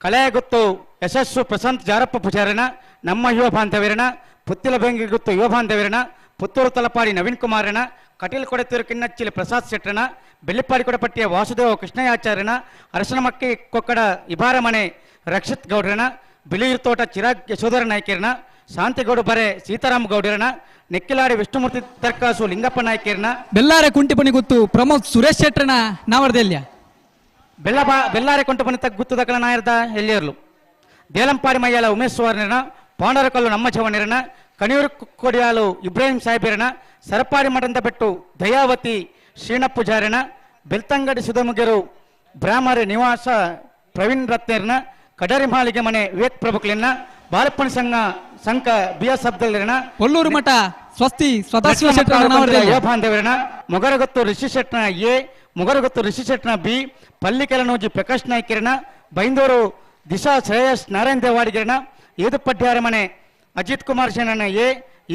ಕಳೆಯಗುತ್ತು ಯಶಸ್ಸು ಪ್ರಶಾಂತ್ ಜಾರಪ್ಪ ಪೂಜಾರಿನ ನಮ್ಮ ಯುವ ಬಾಂಧವ್ಯರನ ಪುತ್ತಿಲ ಬೆಂಗಿಗುತ್ತು ಯುವ ಬಾಂಧವ್ಯರನ ಪುತ್ತೂರು ತಲಪಾಡಿ ನವೀನ್ ಕುಮಾರನ ಕಟೀಲ್ ಕೊಡತೂರು ಕಿನ್ನಚ್ಚಿಲಿ ಪ್ರಸಾದ್ ಶೆಟ್ಟರನ ಬೆಳ್ಳಿಪ್ಪಾಡಿ ಕೊಡಪಟ್ಟಿಯ ವಾಸುದೇವ ಕೃಷ್ಣಯಾಚಾರ್ಯನ ಅರಸನಮಕ್ಕಿ ಕೊಕ್ಕಡ ಇಬಾರಮನೆ ರಕ್ಷಿತ್ ಗೌಡ್ರನ ಬಿಳಿಯೂರು ತೋಟ ಚಿರಾಗ್ ಯಶೋಧರ ನಾಯ್ಕರನ ಶಾಂತಿಗೌಡ ಬರೆ ಸೀತಾರಾಮ್ ಗೌಡರನ ನೆಕ್ಕಿಲಾಡಿ ವಿಷ್ಣುಮೂರ್ತಿ ತರ್ಕಾಸು ಲಿಂಗಪ್ಪ ನಾಯ್ಕರನ ಬೆಲ್ಲಾರೆ ಕುಂಟಿಪಣಿ ಗೊತ್ತು ಪ್ರಮೋದ್ ಸುರೇಶ್ ಶೆಟ್ಟರನ ನಾವರ್ದೆಲ್ಯ ಬೆಲ್ಲಾರೆ ಕೊಂಟಪನಿ ತಗ್ಗುತ್ತದಕಲ ನಾಯರ್ದ ಎಲ್ಲಿಯರ್ಲು ದೇಲಂಪಾಡಿ ಮಯ್ಯಾಲ ಉಮೇಶ್ ಸುವರ್ಣನ ಪಾಂಡರಕಲ್ಲು ನಮ್ಮ ಜವನಿರನ ಕಣಿಯೂರು ಕೊಡಿಯಾಲು ಇಬ್ರಾಹಿಂ ಸಾಹೇಬಿರನ ಸರಪಾಡಿ ಮಠದ ಬೆಟ್ಟು ದಯಾವತಿ ಶ್ರೀಣ ಪೂಜಾರಿನ ಬೆಳ್ತಂಗಡಿ ಸುಧಮುಗೆರು ಬ್ರಾಹ್ಮರ ನಿವಾಸ ಪ್ರವೀಣ್ ರತ್ನೇರ್ನ ಕಡರಿ ಮಾಳಿಗೆ ಮನೆ ವಿವೇಕ್ ಪ್ರಭುಕ್ಲಿನ ಬಾಲಪ್ಪನ ಸಂಘ ಸಂಕ ಬಿ ಎಸ್ ಅಬ್ದಲ್ರನ ಕೊಲ್ಲೂರು ಮಠ ಸ್ವಸ್ತಿ ಸದಾಶಿವ ಶೆಟ್ಟರನ ನಾವರ್ದೆಲ್ಯ ಯುವ ಬಾಂಧವ್ಯರನ ಮೊಗರಗೊತ್ತು ಋಷಿ ಶೆಟ್ಟನ ಎ ಮೊಗರಗೊತ್ತು ಋಷಿ ಶೆಟ್ಟನ ಬಿ ಪಲ್ಲಿಕೆಲನೋಜಿ ಪ್ರಕಾಶ್ ನಾಯ್ಕರನ ಬೈಂದೂರು ದಿಶಾ ಶ್ರೇಯಸ್ ನಾರಾಯಣ ದೇವಾಡಿಗರನ ಏದುಪಡ್ಯಾರ ಮನೆ ಅಜಿತ್ ಕುಮಾರ್ ಸೇನನ ಎ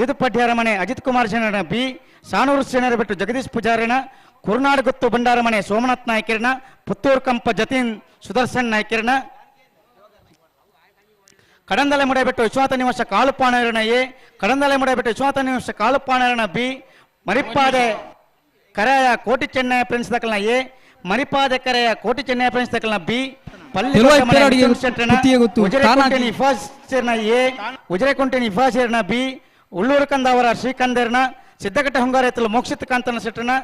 ಏದುಪಡ್ಯಾರ ಮನೆ ಅಜಿತ್ ಕುಮಾರ್ ಸೇನನ ಬಿ ಸಾನೂರು ಸೇನರ ಬಿಟ್ಟು ಜಗದೀಶ್ ಪೂಜಾರಿನ ಕುರುನಾಡುಗುತ್ತು ಭಂಡಾರ ಮನೆ ಸೋಮನಾಥ್ ನಾಯ್ಕರನ ಪುತ್ತೂರು ಕಂಪ ಜತೀನ್ ಸುದರ್ಶನ್ ನಾಯ್ಕರನ ಕಡಂದಲೆ ಮುಡಬಿಟ್ಟು ವಿಶ್ವನಾಥ ನಿವಾಸ ಕಾಳುಪಾಣರನ ಎ ಕಡಂದಲೆ ಮುಡಬಿಟ್ಟು ವಿಶ್ವನಾಥ ನಿವಾಸ ಕಾಳುಪಾಣರನ ಬಿ ಮರಿಪಾದೆ ಕರೆಯ ಕೋಟಿ ಚೆನ್ನಯ ಪ್ರಿನ್ಸ್ ದಕಲ್ನ ಎ ಮರಿಪಾದೆ ಕರೆಯ ಕೋಟಿ ಚೆನ್ನಯ ಪ್ರಿನ್ಸ್ ದಕಲ್ನ ಬಿ ಪಲ್ಲಿ ಎ ಉಜಿರೆಕುಂಟಿನ ಇಫಾಸೇರ್ನ ಬಿ ಉಳ್ಳೂರು ಕಂದಾವರ ಶ್ರೀಕಂದೇರ್ನ ಸಿದ್ದಘಟ್ಟ ಹೊಂಗಾರೇತಲು ಮೋಕ್ಷಿತ್ ಕಾಂತನ ಶೆಟ್ಟನ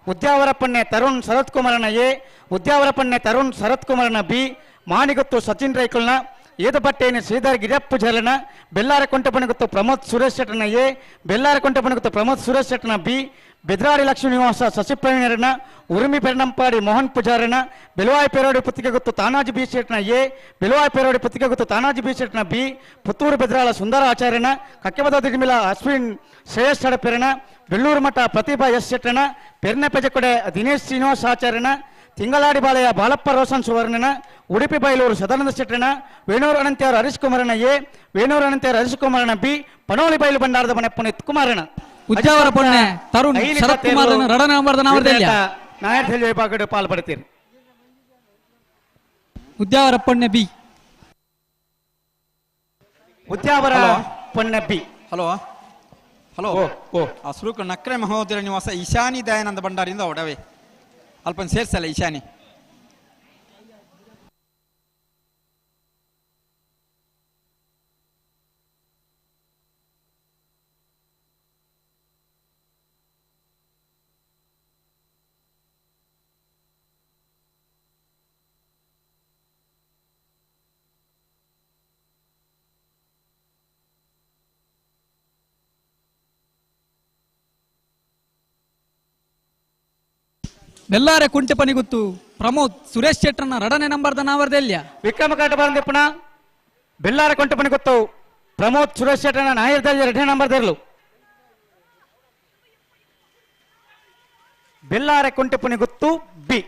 ಉದ್ಯಾವರ ಪಣ್ಣೆ ತರುಣ್ ಶರತ್ ಕುಮಾರನ ಎ ಉದ್ಯಾವರ ಪಣ್ಣೆ ತರುಣ್ ಶರತ್ ಕುಮಾರನ ಬಿ ಮಾಣಿಗೊತ್ತು ಸಚಿನ್ ರೈಕುಲ್ನ ಏದಪಟ್ಟೇನ ಶ್ರೀಧರ್ ಗಿರಿಯಪ್ಪ ಪೂಜಾರನ ಬೆಲ್ಲಾರ ಕೊಂಟಪಣಗುತ್ತು ಪ್ರಮೋದ್ ಸುರೇಶ್ ಶೆಟ್ಟನ ಎ ಬೆಲ್ಲಾರ ಕೊಂಟಪಣಗುತ್ತು ಪ್ರಮೋದ್ ಸುರೇಶ್ ಶೆಟ್ಟನ ಬಿ ಬೆದ್ರಾಡಿ ಲಕ್ಷ್ಮೀ ನಿವಾಸ ಶಶಿಪ್ರವೀಣರನ ಉರುಮಿ ಪೆರಣಂಪಾಡಿ ಮೋಹನ್ ಪೂಜಾರನ ಬೆಲುವಾಯಿ ಪೇರೋಡಿ ಪುತ್ತಿಗೆಗುತ್ತು ತಾನಾಜಿ ಬಿ ಶೆಟ್ನ ಎ ಬೆಲುವಾಯಿ ಪೇರೋಡಿ ಪುತ್ತಿಗೆಗುತ್ತು ತಾನಾಜಿ ಬಿ ಶೆಟ್ನ ಬಿ ಪುತ್ತೂರು ಬೆದ್ರಾಳ ಸುಂದರ ಆಚಾರ್ಯನ ಕಕ್ಕೆಬದ ದಿಗ್ಮಿಲ ಅಶ್ವಿನ್ ಶ್ರೇಯಸ್ ಸಡಪೆರನ ಬೆಳ್ಳೂರು ಮಠ ಪ್ರತಿಭಾ ಎಸ್ ಶೆಟ್ಟನ ಪೆರ್ನೆ ಪೆಜಕೊಡೆ ದಿನೇಶ್ ಶ್ರೀನಿವಾಸ ಆಚಾರ್ಯನ ತಿಂಗಳಾಡಿ ಬಾಳೆಯ ಬಾಲಪ್ಪ ರೋಷನ್ ಸುವರ್ಣನ ಉಡುಪಿ ಬೈಲೂರು ಸದಾನಂದ ಶೆಟ್ಟನ ವೇಣೂರು ಅನಂತ್ಯವರು ಹರೀಶ್ ಕುಮಾರನ ಎ ವೇಣೂರು ಅನಂತ್ಯವರು ಹರೀಶ್ ಕುಮಾರನ ಬಿ ಪಣೋಲಿ ಬೈಲು ಭಂಡಾರದ ಮನೆ ಪುನೀತ್ ಕುಮಾರನ ಉಜ್ಜಾವರ ಪೊಣ್ಣೆ ತರುಣ್ ಶರತ್ ಕುಮಾರನ ರಡನ ನಂಬರ್ದ ನಾವರ್ದೆಲ್ಲ ನಾಯರ್ ಥೆಲ್ಲಿ ವಿಭಾಗದ ಪಾಲ್ ಪಡ್ತೀರಿ. ಉದ್ಯಾವರ ಪೊಣ್ಣೆ ಬಿ ಉದ್ಯಾವರ ಪೊಣ್ಣೆ B. Hello hello ಓ ಆ ಸುರುಕು ನಕ್ರೆ ಮಹೋದರ ನಿವಾಸ ಈಶಾನಿ ದಯಾನಂದ ಭಂಡಾರಿಂದ ಒಡವೆ ಅಲ್ಪ ಸೇರ್ಸಲ್ಲ ಈಶಾನಿ. ಬೆಲ್ಲಾರೆ ಕುಂಟೆಪನಿ ಗೊತ್ತು ಪ್ರಮೋದ್ ಸುರೇಶ್ ಶೆಟ್ಟರ್ನ ರಡನೆ ನಂಬರ್ದ ನಾವರ್ದೆಲ್ಲ ವಿಕ್ರಮ ಕಾಟ ಬಂದಿಪ್ಪಣ ಬೆಲ್ಲಾರೆ ಕೊಂಟಪನಿ ಗೊತ್ತು ಪ್ರಮೋದ್ ಸುರೇಶ್ ಶೆಟ್ಟರ್ನ ನಾಯರ್ದಲ್ಲಿ ಎರಡನೇ ನಂಬರ್ದಿರಲು ಬೆಲ್ಲಾರೆ ಕೊಂಟೆಪನಿ ಗೊತ್ತು ಬಿ.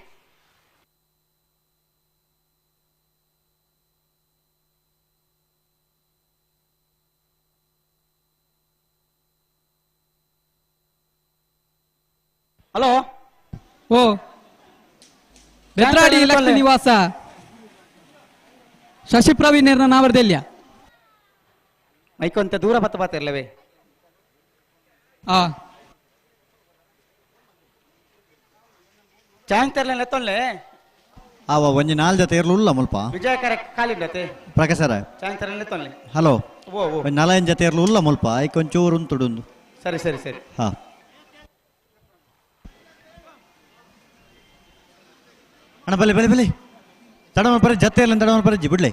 ಹಲೋ ಓ ಬೆದ್ರಾಡಿ ಲಕ್ಷ್ಮೀ ನಿವಾಸ ಶಶಿ ಪ್ರವೀಣ್ ನಾವರ್ದೆಲ್ಲ ಮೈಕೊಂತ ದೂರ ಬತ್ತ ಬಾತಿರ್ಲವೇ. ಆ ಚಾಂಗ್ ತರ್ಲೆ ತೊಲ್ಲೆ ಆವ ಒಂಜಿ ನಾಲ್ ಜೊತೆ ಇರ್ಲು ಉಲ್ಲ ಮುಲ್ಪ ವಿಜಯ ಕರೆ ಖಾಲಿ ಪ್ರಕಾಶರ ಚಾಂಗ್ ತರ್ಲೆ ತೊಲ್ಲೆ. ಹಲೋ ಓ ಓ ಒಂಜಿ ನಾಲೈನ್ ಜೊತೆ ಇರ್ಲು ಉಲ್ಲ ಮುಲ್ಪ ಐಕೊಂಚೂರು ಉಂತುಡುಂದು. ಸರಿ ಸರಿ ಸರಿ. ಹಾ ಅಣ್ಣ ಬಲೆ ಬಲೆ ಬಲೆ ತಡಮ ಪರಿ ಜತ್ತೆ ಇಲ್ಲ ತಡಮ ಪರಿಜ್ಜಿ ಬಿಡ್ಲೆ.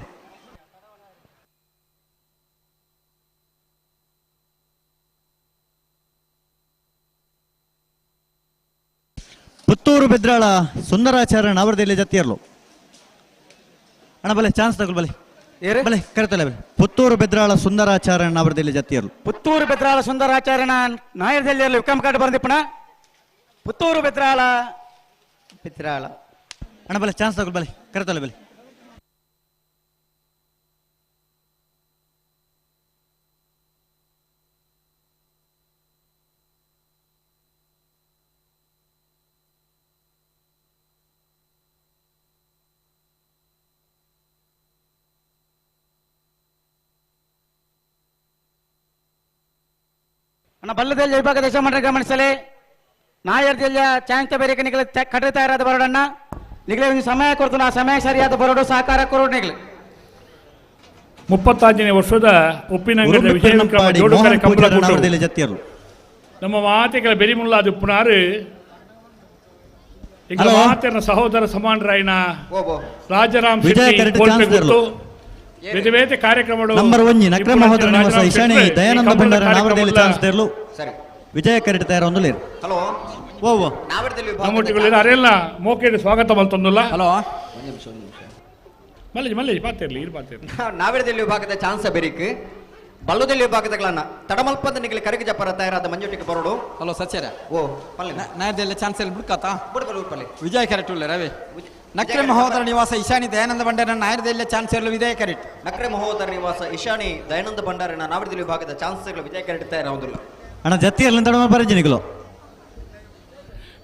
ಪುತ್ತೂರು ಬೆದ್ರಾಳ ಸುಂದರಾಚಾರ್ಯ ನಾವರದಲ್ಲಿ ಜತ್ತಿಯರ್ಲು ಅಣ್ಣ ಬಲೆ ಚಾನ್ಸ್ ತಗೊಳ್ ಬಲೆ ಬಲೆ ಕರೆತಲೆ ಬಲೆ. ಪುತ್ತೂರು ಬೆದ್ರಾಳ ಸುಂದರಾಚಾರ್ಯ ನಾವರದಲ್ಲಿ ಜತ್ತಿಯರ್ಲು. ಪುತ್ತೂರು ಬೆದ್ರಾಳ ಸುಂದರಾಚಾರ್ಯನ ನಾಯರದಲ್ಲಿ ಇರಲು ವಿಕ್ರಮ ಕಾಟ ಬಂದಿಪ್ಪಣ ಪುತ್ತೂರು ಬೆದ್ರಾಳ ಬೆದ್ರಾಳ ಅಣ್ಣ ಬಲೆ ಚಾನ್ಸ್ ತಗೊಳ್ ಬಲೆ ಕರೆತಲೆ ಬಲೆ. ಅಣ್ಣ ಬಲ್ಲದಲ್ಲಿ ವಿಭಾಗದ ಯಜಮಾನರ ಗಮನಿಸಲಿ ನಾಯರ್ದೆಲ್ಲ ಚಾಂಕ್ತ ಬೇರೆ ನಿಗಲ ಕಟ್ಟೆ ತಯಾರಾದ ಬರೋಡಣ್ಣ ನಿಗಲೇ ಒಂದು ಸಮಯ ಕೊಡ್ತು ಆ ಸಮಯ ಸರಿಯಾದ ಬರೋಡು ಸಹಕಾರ ಕೊರೋಡು ನಿಗಲು. 35ನೇ ವರ್ಷದ ಉಪ್ಪಿನಂಗಡಿ ವಿಜಯ ವಿಕ್ರಮ ಜೋಡುಕರೆ ಕಂಬಳ ಕೂಟ ನಮ್ಮ ಮಾತೆಗಳ ಬೆರಿಮುಲ್ಲಾದ ಉಪ್ಪುನಾರು ಈಗ ಮಾತೆನ ಸಹೋದರ ಸಮಾನರಾಯನ ರಾಜಾರಾಮ್ ಶೆಟ್ಟಿ ಕೋಲ್ಪೆ ಗುತ್ತು ಬೇತೆ ಬೇತೆ ಕಾರ್ಯಕ್ರಮಗಳು ನಂಬರ್ 1 ನಕ್ರೆ ಮಹೋದರ ನಿವಾಸ ಈಶಾನಿ ದಯಾನಂದ ಭಂಡಾರ ನಾವರದಲ್ಲಿ ಚಾನ್ಸ್ ತೇರ್ಲು. ಸರಿ ವಿಜಯ ಕರೆಟ್ ತಯಾರ ಒಂದು ಲೇರು. ಹಲೋ ಓ ಓ ನಾವರದಲ್ಲಿ ನಮ್ಮೊಟ್ಟಿಗೆ ಅರೆಲ್ಲ ಮೋಕೇಡಿ ಸ್ವಾಗತ ಮಲ್ತೊಂದುಲ್ಲ. ಹಲೋ ಮಲ್ಲೇಜ್ ಮಲ್ಲೇಜ್ ಪಾತಿರ್ಲಿ ಇರು ಪಾತಿರ್ಲಿ. ನಾವರದಲ್ಲಿ ವಿಭಾಗದ ಚಾನ್ಸ್ ಬೆರಿಕ್ ಬಲ್ಲುದಲ್ಲಿ ವಿಭಾಗದಗಳನ್ನ ತಡಮಲ್ಪದ ನಿಗಲಿ ಕರಗಿ ಜಪ್ಪರ ತಯಾರಾದ ಮಂಜುಟಿಗೆ ಬರೋಡು. ಹಲೋ ಸಚೇರ ಓ ಪಲ್ಲೆ ನಾಯರ್ದೆಲ್ಲ ಚಾನ್ಸ್ ಎಲ್ಲಿ ಬಿಡ್ಕಾತಾ ಬಿಡ್ಬಲು ಪಲ್ಲೆ. ವಿಜಯ ಕರೆಕ್ಟ್ ಉಳ್ಳೆ ರವಿ ನಕ್ರೆ ಮಹೋದರ ನಿವಾಸ ಈಶಾನಿ ದಯಾನಂದ ಭಂಡಾರ ನಾಯರ್ದೆಲ್ಲ ಚಾನ್ಸ್ ಇರಲು ವಿಜಯ ಕರೆಕ್ಟ್. ನಕ್ರೆ ಮಹೋದರ ನಿವಾಸ ಈಶಾನಿ ದಯಾನಂದ ಭಂಡಾರನ ನಾವರದಲ್ಲಿ ವಿಭಾಗದ ಚಾನ್ಸ್ಗಳು ವಿಜಯ ಕರೆಕ್ಟ್ ತಯಾರಾಗುದಿಲ್ಲ. ಅಣ್ಣ ಜತ್ತಿಯಲ್ಲಿ ತಡಮ ಪರಿಜಿ ನಿಗಲು.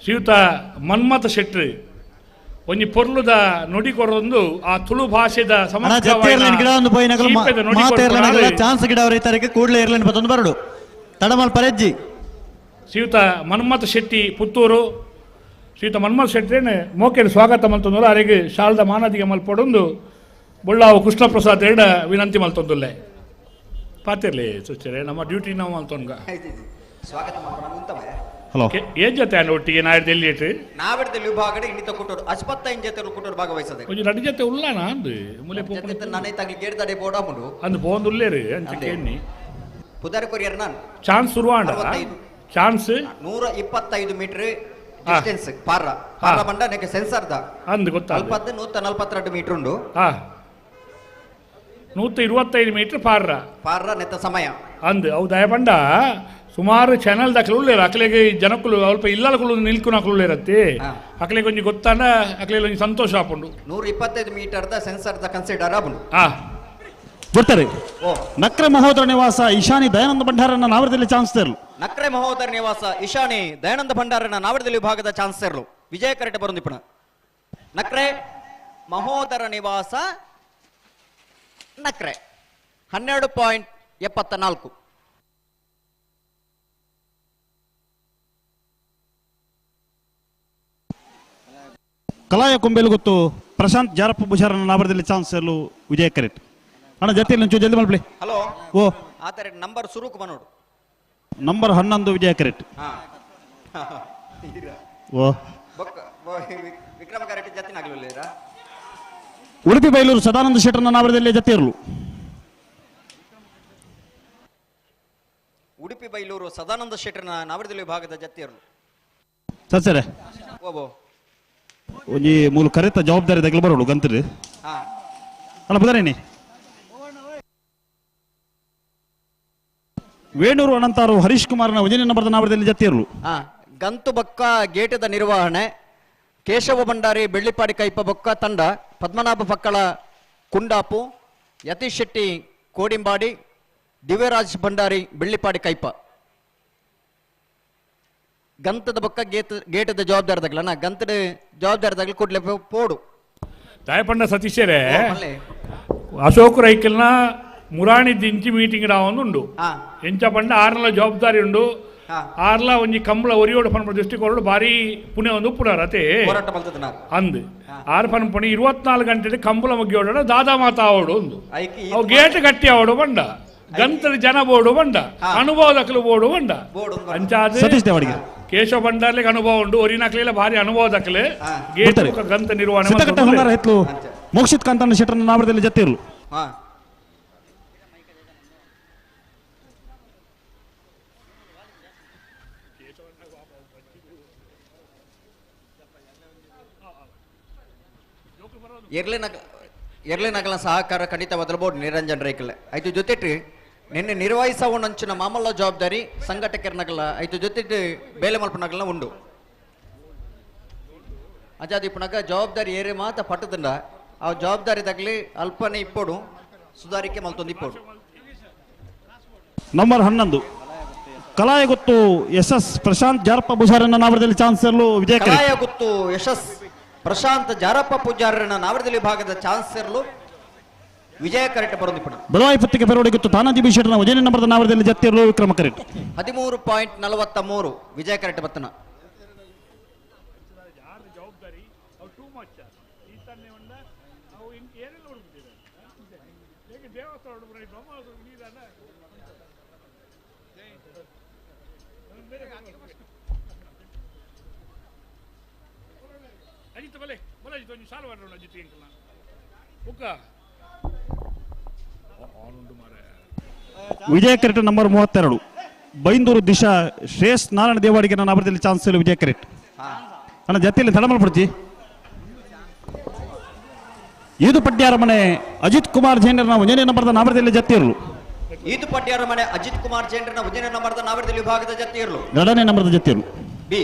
ಶ್ರೀಯುತ ಮನ್ಮಥ ಶೆಟ್ಟಿ ಒಂಜಿ ಪೊರ್ಲುದ ನುಡಿ ಕೊರೊಂದು ಆ ತುಳು ಭಾಷೆದ ಚಾನ್ಸ್ ಗಿಡ ರೈತರಿಗೆ ಕೂಡಲೇ ಇರ್ಲನ್ ಬತ್ತೊಂದು ಬರಡು ತಡಮಲ್ ಪರೆಜ್ಜಿ. ಶ್ರೀಯುತ ಮನ್ಮಥ ಶೆಟ್ಟಿ ಪುತ್ತೂರು ಶ್ರೀಯುತ ಮನ್ಮಥ ಶೆಟ್ಟಿನೇ ಮೋಕೆಡ್ ಸ್ವಾಗತ ಮಲ್ತೊಂದು ಅರೆಗೆ ಶಾಲದ ಮಾನದಿಗೆ ಮಲ್ಪಡೊಂದು ಬೊಳ್ಳಾವು ಕೃಷ್ಣಪ್ರಸಾದ್ ಎರಡ ವಿನಂತಿ ಮಲ್ತೊಂದುಲ್ಲೆ ಪಾತಿರ್ಲಿ ಸುಚ್ಚರೆ ನಮ್ಮ ಡ್ಯೂಟಿ ನಾವು ಮಲ್ತೊಂಗ ಸ್ವಾಗತ ಮಾಡ್ಕೊಂಡು. ಹಲೋ ಏ ಜೊತೆ ಅಣ್ಣ ಒಟ್ಟಿಗೆ ನಾಡ್ದು ಎಲ್ಲಿಟ್ಟು ನಾವೆಡ್ದಲ್ಲಿ ವಿಭಾಗಡೆ ಇನ್ನಿತ ಕುಟೋಡು ಅಸ್ಪತ್ತೈದು ಜೊತೆ ಕುಟೋಡು ಭಾಗವಹಿಸದೆ ಒಂಜಿ ರಡ್ಡು ಜೊತೆ ಉಳ್ಳಾನ ಅಂದು ಮುಲೆ ಜೊತೆ ನಾನೇ ತಗ್ಲಿ ಗೇಟ್ ತಡೆ ಬೋರ್ಡ್ ಆಪುಂಡು ಅಂದು ಪೋಂದು ಉಲ್ಲೇರು ಅಂಚ ಕೇಣ್ಣಿ ಪುದಾರಿ ಕೊರಿಯರ್ ನಾನು ಚಾನ್ಸ್ ಶುರುವಾಂಡ ಚಾನ್ಸ್ 125 ಮೀಟರ್ ಡಿಸ್ಟೆನ್ಸ್ ಪಾರ ಪಾರ ಬಂಡ ನೆಕ್ಕೆ ಸೆನ್ಸರ್ ದ ಅಂದು ಗೊತ್ತಾ 142 ಮೀಟರ್ ಉಂಡು 125 ಮೀಟರ್ ಪಾರ ಪಾರ ನೆತ್ತ ಸಮಯ ಅಂದು ಅವು ದಯಪಂಡ ಸುಮಾರು ಚಾನಲ್ ದಾಖಲು ಉಳ್ಳೇರು ಅಕ್ಲೆಗೆ ಜನಕ್ಕಲು ಅಲ್ಪ ಇಲ್ಲಲಕುಲು ನಿಲ್ಕುನಕಲು ಉಳ್ಳೇರತ್ತೆ ಅಕ್ಲೆಗೆ ಒಂಜಿ ಗೊತ್ತಾಂಡ ಅಕ್ಲೆಗೆ ಒಂಜಿ ಸಂತೋಷ ಆಪುಂಡು 125 metre the sensor the consider ಆಪುಂಡು ಬರ್ತಾರೆ. ನಕ್ರೆ ಮಹೋದರ ನಿವಾಸ ಈಶಾನಿ ದಯಾನಂದ ಭಂಡಾರನ ನಾವರದಲ್ಲಿ ಚಾನ್ಸ್ ತರಲು. ನಕ್ರೆ ಮಹೋದರ ನಿವಾಸ ಈಶಾನಿ ದಯಾನಂದ ಭಂಡಾರನ ನಾವರದಲ್ಲಿ ವಿಭಾಗದ ಚಾನ್ಸ್ ತರಲು ವಿಜಯ ಕರೆಟ ಬರುಂದಿಪ್ಪಣ. ನಕ್ರೆ ಮಹೋದರ ನಿವಾಸ ನಕ್ರೆ 12.74. ಕಲಾಯ ಕೊಂಬೇಲು ಗೊತ್ತು ಪ್ರಶಾಂತ್ ಜಾರಪ್ಪ ಬುಷಾರನ ನಾವರದಲ್ಲಿ ಚಾನ್ಸ್ ತರಲು ವಿಜಯ ಕರೆಟ್. ಅಣ್ಣ ಜೊತೆಯಲ್ಲಿ ಒಂಚೂರು ಜಲ್ದಿ ಮಾಡ್ಬಿಡಿ. ಹಲೋ ಓ ಆ ತರ ನಂಬರ್ ಸುರುಕು ಬನ್ನೋಡು. ನಂಬರ್ 11 ವಿಜಯ ಕರೆಟ್. ಓ ವಿಕ್ರಮ ಕರೆಟ್ ಜೊತೆ ಉಡುಪಿ ಬೈಲೂರು ಸದಾನಂದ ಶೆಟ್ಟರ್ನ ನಾವರದಲ್ಲಿ ಜೊತೆ ಇರಲು. ಉಡುಪಿ ಬೈಲೂರು ಸದಾನಂದ ಶೆಟ್ಟರ್ನ ನಾವರದಲ್ಲಿ ವಿಭಾಗದ ಜೊತೆ ಇರಲು. ಸರ್ ಸರ್ ಒಂಜಿ ಮೂಲ ಕರೆತ ಜವಾಬ್ದಾರಿ ತಗಲು ಬರೋಡು ಗಂತ್ರಿ ಅಣ್ಣ ಬದಾರೇನಿ. ವೇಣೂರು ಅನಂತಾರು ಹರೀಶ್ ಕುಮಾರ್ನ ಒಂದನೇ ನಂಬರ್ದ ನಾವರದಲ್ಲಿ ಜೊತೆ ಇರಲು. ಗಂತು ಬೊಕ್ಕ ಗೇಟದ ನಿರ್ವಹಣೆ ಕೇಶವ ಭಂಡಾರಿ ಬೆಳ್ಳಿಪಾಡಿ ಕೈಪ ಬೊಕ್ಕ ತಂಡ ಪದ್ಮನಾಭ ಪಕ್ಕಳ ಕುಂಡಾಪು ಯತೀಶ್ ಶೆಟ್ಟಿ ಕೋಡಿಂಬಾಡಿ ದಿವ್ಯರಾಜ್ ಭಂಡಾರಿ ಬೆಳ್ಳಿಪಾಡಿ ಕೈಪ. ಗಂತದ ಬೊಕ್ಕ ಗೇಟದ ಜವಾಬ್ದಾರದಾಗಲ ಗಂತದ ಜವಾಬ್ದಾರದಾಗಲಿ ಕೂಡ್ಲೆ ಪೋಡು. ದಾಯಪಂಡ ಸತೀಶರೇ ಅಶೋಕ್ ರೈಕಲ್ನ ಮುರಾಣಿ ದಿಂಚಿ ಮೀಟಿಂಗ್ ಉಂಡು ಎಂಚ ಪಂಡ ಆರ್ಲ ಜವಾಬ್ದಾರಿ ಉಂಡು ಆರ್ಲ ಒಂಜಿ ಕಂಬಳ ಒರಿಯೋಡು ಪನ್ಪ ದೃಷ್ಟಿಕೋಡು ಭಾರಿ ಪುಣ್ಯ ಒಂದು ಉಪ್ಪುನಾರ ಅತೆ ಅಂದ್ ಆರು ಪನ್ಪಣಿ 24 ಗಂಟೆ ಕಂಬಳ ಮುಗಿಯೋಡ ದಾದಾ ಮಾತಾ ಅವಡು ಒಂದು ಅವು ಗೇಟ್ ಗಟ್ಟಿ ಅವಡು ಬಂಡ ಗಂತದ ಜನ ಬೋರ್ಡು ಬಂಡ ಅನುಭವದಕ್ಕಲು ಬೋರ್ಡು ಬಂಡ ಅಂಚಾದ ಕೇಶವ ಭಂಡಾರ್ಲಿಗೆ ಅನುಭವ ಉಂಡು ಒರಿನಕ್ಲೆಲ್ಲ ಭಾರಿ ಅನುಭವ ದಕ್ಕಲೆ ಗೇಟ್ ಗಂತ ನಿರ್ವಹಣೆ ಮೋಕ್ಷಿತ್ ಕಾಂತಣ್ಣ ಶೆಟ್ಟರ್ನ ನಾವರದಲ್ಲಿ ಜೊತೆ ಇರಲು. ಎರ್ಲೆ ನಗಲ ಸಹಕಾರ ಖಂಡಿತ ಬದಲಬಹುದು ನಿರಂಜನ್ ರೇಖಲೆ ಐತು ಜೊತೆಟ್ ನಿನ್ನೆ ನಿರ್ವಹಿಸವನಂಚಿನ ಮಾಮೂಲ ಜವಾಬ್ದಾರಿ ಸಂಘಟಕರ ನಗಲ ಐತು ಜೊತೆಟ್ ಬೇಲೆ ಮಲ್ಪನಗಲ ಉಂಡು. ಅಜಾದಿಪ್ಪನಗ ಜವಾಬ್ದಾರಿ ಏರೆ ಮಾತ ಪಟ್ಟದಂಡ ಆ ಜವಾಬ್ದಾರಿ ತಗಲಿ ಅಲ್ಪನೆ ಇಪ್ಪೋಡು ಸುಧಾರಿಕೆ ಮಲ್ತೊಂದು ಇಪ್ಪೋಡು. ನಂಬರ್ 11 ಕಲಾಯ ಗೊತ್ತು ಯಶಸ್ ಪ್ರಶಾಂತ್ ಜಾರಪ್ಪ ಪೂಜಾರನ ನಾವರದಲ್ಲಿ ಚಾನ್ಸ್ ವಿಜಯ. ಕಲಾಯ ಗೊತ್ತು ಯಶಸ್ ಪ್ರಶಾಂತ್ ಜಾರಪ್ಪ ಪೂಜಾರನ ನಾವರದಲ್ಲಿ ವಿಭಾಗದ ಚಾನ್ಸ್ ಇರಲು ವಿಜಯ ಕರೆಟ್ ಬರೋದಿಪ್ಪಣ. ಬಲವಾಯಿ ಪತ್ತಿಗೆ ಪೆರೋಡಿ ಗೊತ್ತು ತಾನಾಜಿ ಬಿಶೆಟ್ಟನ ಒಂದನೇ ನಂಬರ್ದ ನಾವರದಲ್ಲಿ ಜತ್ತಿರಲು ವಿಕ್ರಮ ಕರೆಟ್. 13.43 ವಿಜಯ ಕರೆಟ್ ಬತ್ತನ. ವಿಜಯ ಕರೆಟ್ ನಂಬರ್ 32 ಬೈಂದೂರು ದಿಶಾ ಶ್ರೇಷ್ಠ ನಾರಾಯಣ ದೇವಾಡಿಗೆ ನನ್ನ ಅವರದಲ್ಲಿ ಚಾನ್ಸ್ ಇಲ್ಲ ವಿಜಯ ಕರೆಟ್. ಅಣ್ಣ ಜೊತೆಯಲ್ಲಿ ತಡಮಲ್ಪಡ್ತಿ. ಈದು ಪಡ್ಯಾರ ಮನೆ ಅಜಿತ್ ಕುಮಾರ್ ಜೈನರನ ಒಂದನೇ ನಂಬರ್ದ ನಾವರದಲ್ಲಿ ಜೊತೆ ಇರಲು. ಈದು ಪಡ್ಯಾರ ಮನೆ ಅಜಿತ್ ಕುಮಾರ್ ಜೈನರನ ಒಂದನೇ ನಂಬರ್ದ ನಾವರದಲ್ಲಿ ವಿಭಾಗದ ಜೊತೆ ಇರಲು. ಎರಡನೇ ನಂಬರ್ದ ಜೊತೆ ಇರಲು. ಬಿ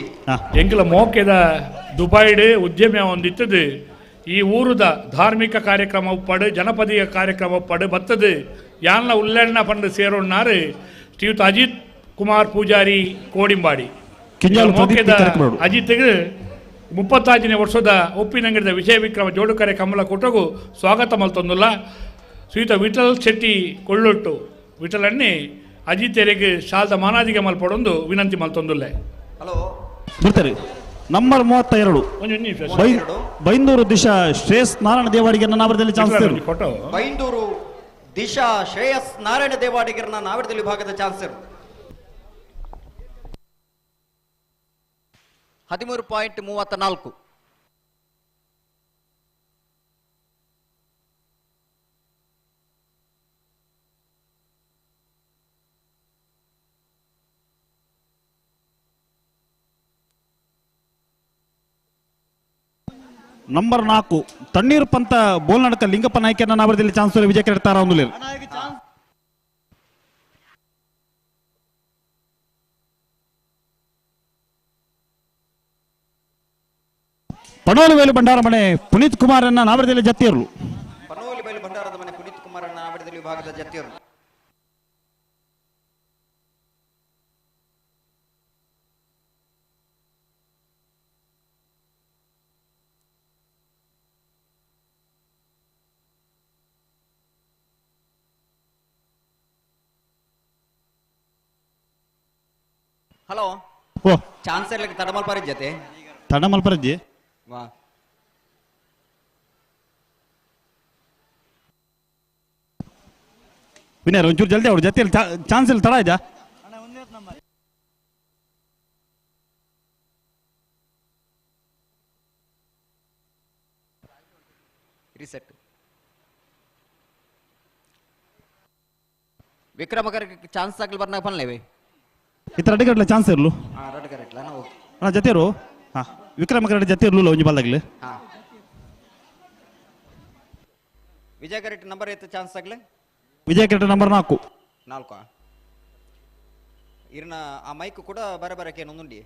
ಎಂಕಲ ಮೋಕೆದ ದುಬೈಡ್ ಉದ್ಯಮ ಒಂದಿತ್ತದು ಈ ಊರುದ ಧಾರ್ಮಿಕ ಕಾರ್ಯಕ್ರಮ ಉಪ್ಪಾಡು ಜನಪದೀಯ ಕಾರ್ಯಕ್ರಮ ಉಪ್ಪಾಡು ಬತ್ತದು ಯಾನ್ಲ ಉಲ್ಲೆಣ್ಣ ಪಂಡು ಸೇರೋಣ್ಣಾರು ಶ್ರೀಯುತ ಅಜಿತ್ ಕುಮಾರ್ ಪೂಜಾರಿ ಕೋಡಿಂಬಾಡಿ. ಅಜಿತ್ಗೆ 35ನೇ ವರ್ಷದ ಉಪ್ಪಿನಂಗಡಿದ ವಿಜಯ ವಿಕ್ರಮ ಜೋಡುಕರೆ ಕಮಲ ಕೂಟಗೂ ಸ್ವಾಗತ ಮಲ್ತೊಂದುಲ್ಲ. ಶ್ರೀಯುತ ವಿಠಲ್ ಶೆಟ್ಟಿ ಕೊಳ್ಳೊಟ್ಟು ವಿಠಲನ್ನೇ ಅಜಿತೆರೆಗೆ ಶಾಲ್ದ ಮಾನಾದಿಗೆ ಮಲ್ಪಡೊಂದು ವಿನಂತಿ ಮಲ್ತೊಂದುಲ್ಲೆ. ಹಲೋ ಬರ್ತಾರೆ. ನಂಬರ್ 32 ಬೈಂದೂರು ದಿಶಾ ಶ್ರೇಯಸ್ ನಾರಾಯಣ ದೇವಾಡಿಗರನ್ನ ನಾವರದಲ್ಲಿ ಚಾನ್ಸ್ ಬೈಂದೂರು ದಿಶಾ ಶ್ರೇಯಸ್ ನಾರಾಯಣ ದೇವಾಡಿಗರನ್ನ ನಾವರದಲ್ಲಿ ವಿಭಾಗದ ಚಾನ್ಸರ್. 13.34. Number 4 ತಣ್ಣೀರು ಪಂತ ಬೋಲ್ನಡಕ ಲಿಂಗಪ್ಪ ನಾಯ್ಕನ ನಾವರದಲ್ಲಿ ಚಾನ್ಸ್ ವಿಜಯ ಕೆರೆತಾರ ಒಂದು. ಪಣೋಲು ವೇಲು ಭಂಡಾರ ಮನೆ ಪುನೀತ್ ಕುಮಾರ್ ಅನ್ನ ನಾವರದಲ್ಲಿ ಜತ್ತಿಯರು. ಪಣೋಲು ಬೇಲು ಭಂಡಾರದ ಮನೆ ಪುನೀತ್ ಕುಮಾರ್ ಅನ್ನ ನಾವರದಲ್ಲಿ ವಿಭಾಗದ ಜತ್ತಿಯರು. ಹಲೋ ಓ ಚಾನ್ಸರ್ ತಡಮಲ್ ಪರಿಜ್ಜತೆ ತಡಮಲ್ ಪರಿಜ್ಜಿ ವಾ ವಿನಯ್ ಒಂಚೂರು ಜಲ್ದಿ ಅವ್ರ ಜೊತೆಯಲ್ಲಿ ಚಾನ್ಸ್ ಇಲ್ಲ ತಡ ಇದೆಯಾ? ರಿಸೆಟ್ ವಿಕ್ರಮ ಚಾನ್ಸ್ ಆಗಲಿ ಬರ್ನಾಗ ಬನ್ಲೇವೆ ಇತರ ಅಡ್ಡಗಡ್ಲೆ ಚಾನ್ಸ್ ಇರಲು ಅಣ್ಣ ಜೊತೆರು. ಹಾಂ ವಿಕ್ರಮ ಕರಡಿ ಜೊತೆ ಇರಲು ಒಂಜಿ ಬಲ್ದಾಗ್ಲಿ. ಹಾಂ ವಿಜಯ ಕರೆಕ್ಟ್ ನಂಬರ್ ಇತ್ತು ಚಾನ್ಸ್ ಆಗಲಿ. ವಿಜಯ ಕರೆಕ್ಟ್ ನಂಬರ್ 4. 4 ಇರ್ನ ಆ ಮೈಕ್ ಕೂಡ ಬರ ಬರಕ್ಕೆ ಒಂದುಂಡಿ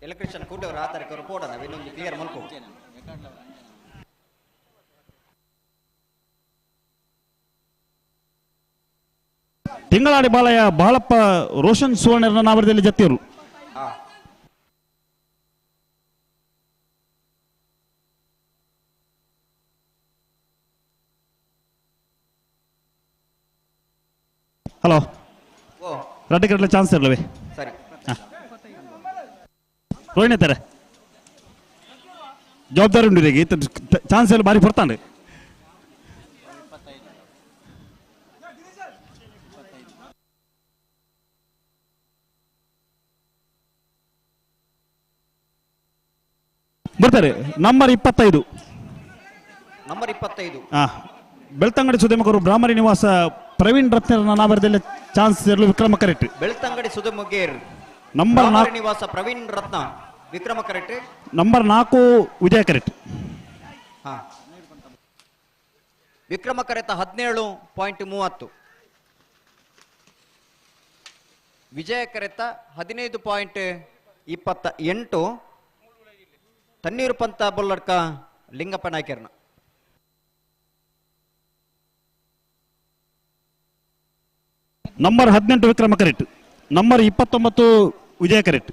ಎಲೆಕ್ಟ್ರಿಷಿಯನ್ ಕೂಡವರು ಆ ತಾರೀಕು ಅವರು ಪೋಡೋಣ ಇನ್ನೊಂದು ಕ್ಲಿಯರ್ ಮಲ್ಕೊ. ತಿಂಗಳಾಡಿ ಬಾಲಯ್ಯ ಬಾಳಪ್ಪ ರೋಷನ್ ಸುವರ್ಣರ ನಾವರದಲ್ಲಿ ಜತ್ತಿಯರು. ಹಲೋ ರಡ್ಡು ಕಡಲೆ ಚಾನ್ಸ್ ಇರಲವೇ? ಸರಿ ರೋಹಿಣಿ ತಾರೆ ಜವಾಬ್ದಾರಿ ಉಂಟು ಈಗ ಚಾನ್ಸ್ ಎಲ್ಲ ಬಾರಿ ಬರ್ತಾನೆ. ಬರ್ತಾರೆ ನಂಬರ್ 25. ನಂಬರ್ 25. ಬೆಳ್ತಂಗಡಿ ಸುದೇಮಕರು ಬ್ರಾಹ್ಮರಿ ನಿವಾಸ ಪ್ರವೀಣ್ ರತ್ನರ ನಾಮರದಲ್ಲಿ ಚಾನ್ಸ್ ಇರಲು ವಿಕ್ರಮ ಕರೆಕ್ಟ್. ಬೆಳ್ತಂಗಡಿ ಸುದೇಮಗೇರ್ ನಂಬರ್ 4 ನಿವಾಸ ಪ್ರವೀಣ್ ರತ್ನ ವಿಕ್ರಮ ಕರೆಕ್ಟ್. ನಂಬರ್ 4 ವಿಜಯ ಕರೆಕ್ಟ್. ವಿಕ್ರಮ ಕರೆತ 17.30, ವಿಜಯ ಕರೆತ 15.28. ತಣ್ಣೀರು ಪಂತ ಬೊಲ್ಲಡ್ಕ Lingappa ನಾಯ್ಕರ್ನ. Number 18 Vikrama correct. Number 29 Vijaya correct.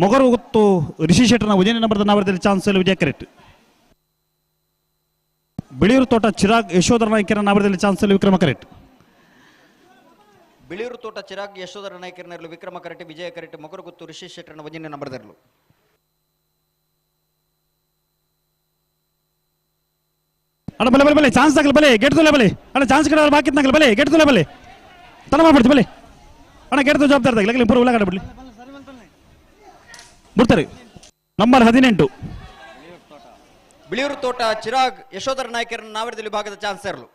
Mogaru ಗೊತ್ತು ರಿಷಿ ಶೆಟ್ಟರ್ನ ಉಜಯನ ನಂಬರ್ದ ನಾವರದಲ್ಲಿ ಚಾನ್ಸ್ ವಿಜಯ ಕರೆಕ್ಟ್. ಬಿಳಿಯೂರು ತೋಟ ಚಿರಾಗ್ ಯಶೋಧರ ನಾಯ್ಕರ ನಾವರದಲ್ಲಿ ಚಾನ್ಸ್ ವಿಕ್ರಮ ಕರೆಕ್ಟ್. ಬಿಳಿಯೂರು ತೋಟ ಚಿರಾಗ್ ಯಶೋಧರ ನಾಯ್ಕರನರಲು ವಿಕ್ರಮ ಕರೆಕ್ಟ್, ವಿಜಯ ಕರೆಕ್ಟ್. ಮೊಗರುಗುತ್ತು ರಿಷಿ ಶೆಟ್ಟರ್ನ ವಜನ ನಂಬರ್ದರಲು. ಅಣ್ಣ ಬಲೆ ಬಲೆ ಬಲೆ ಚಾನ್ಸ್ ಆಗಲಿ ಬಲೆ ಗೇಟ್ ತೊಲೆ ಬಲೆ ಅಣ್ಣ ಚಾನ್ಸ್ ಕಡೆ ಬಾಕಿ ನಾಗಲಿ ಬಲೆ ಗೇಟ್ ತೊಲೆ ಬಲೆ ತಡ ಮಾಡ್ಬಿಡ್ತಿ ಬಲೆ ಅಣ್ಣ ಗೇಟ್ ಜವಾಬ್ದಾರಿ ಆಗಲಿ ಪೂರ ಉಳ್ಳಾಗಡೆ ಬಿಡ್ಲಿ ಬಿಡ್ತಾರೆ. ನಂಬರ್ 18 ಬಿಳಿಯೂರು ತೋಟ ಚಿರಾಗ್ ಯಶೋಧರ ನಾಯ್ಕರನ ನಾವರದಲ್ಲಿ ವಿಭಾಗದ ಚಾನ್ಸ್ ಇರಲು.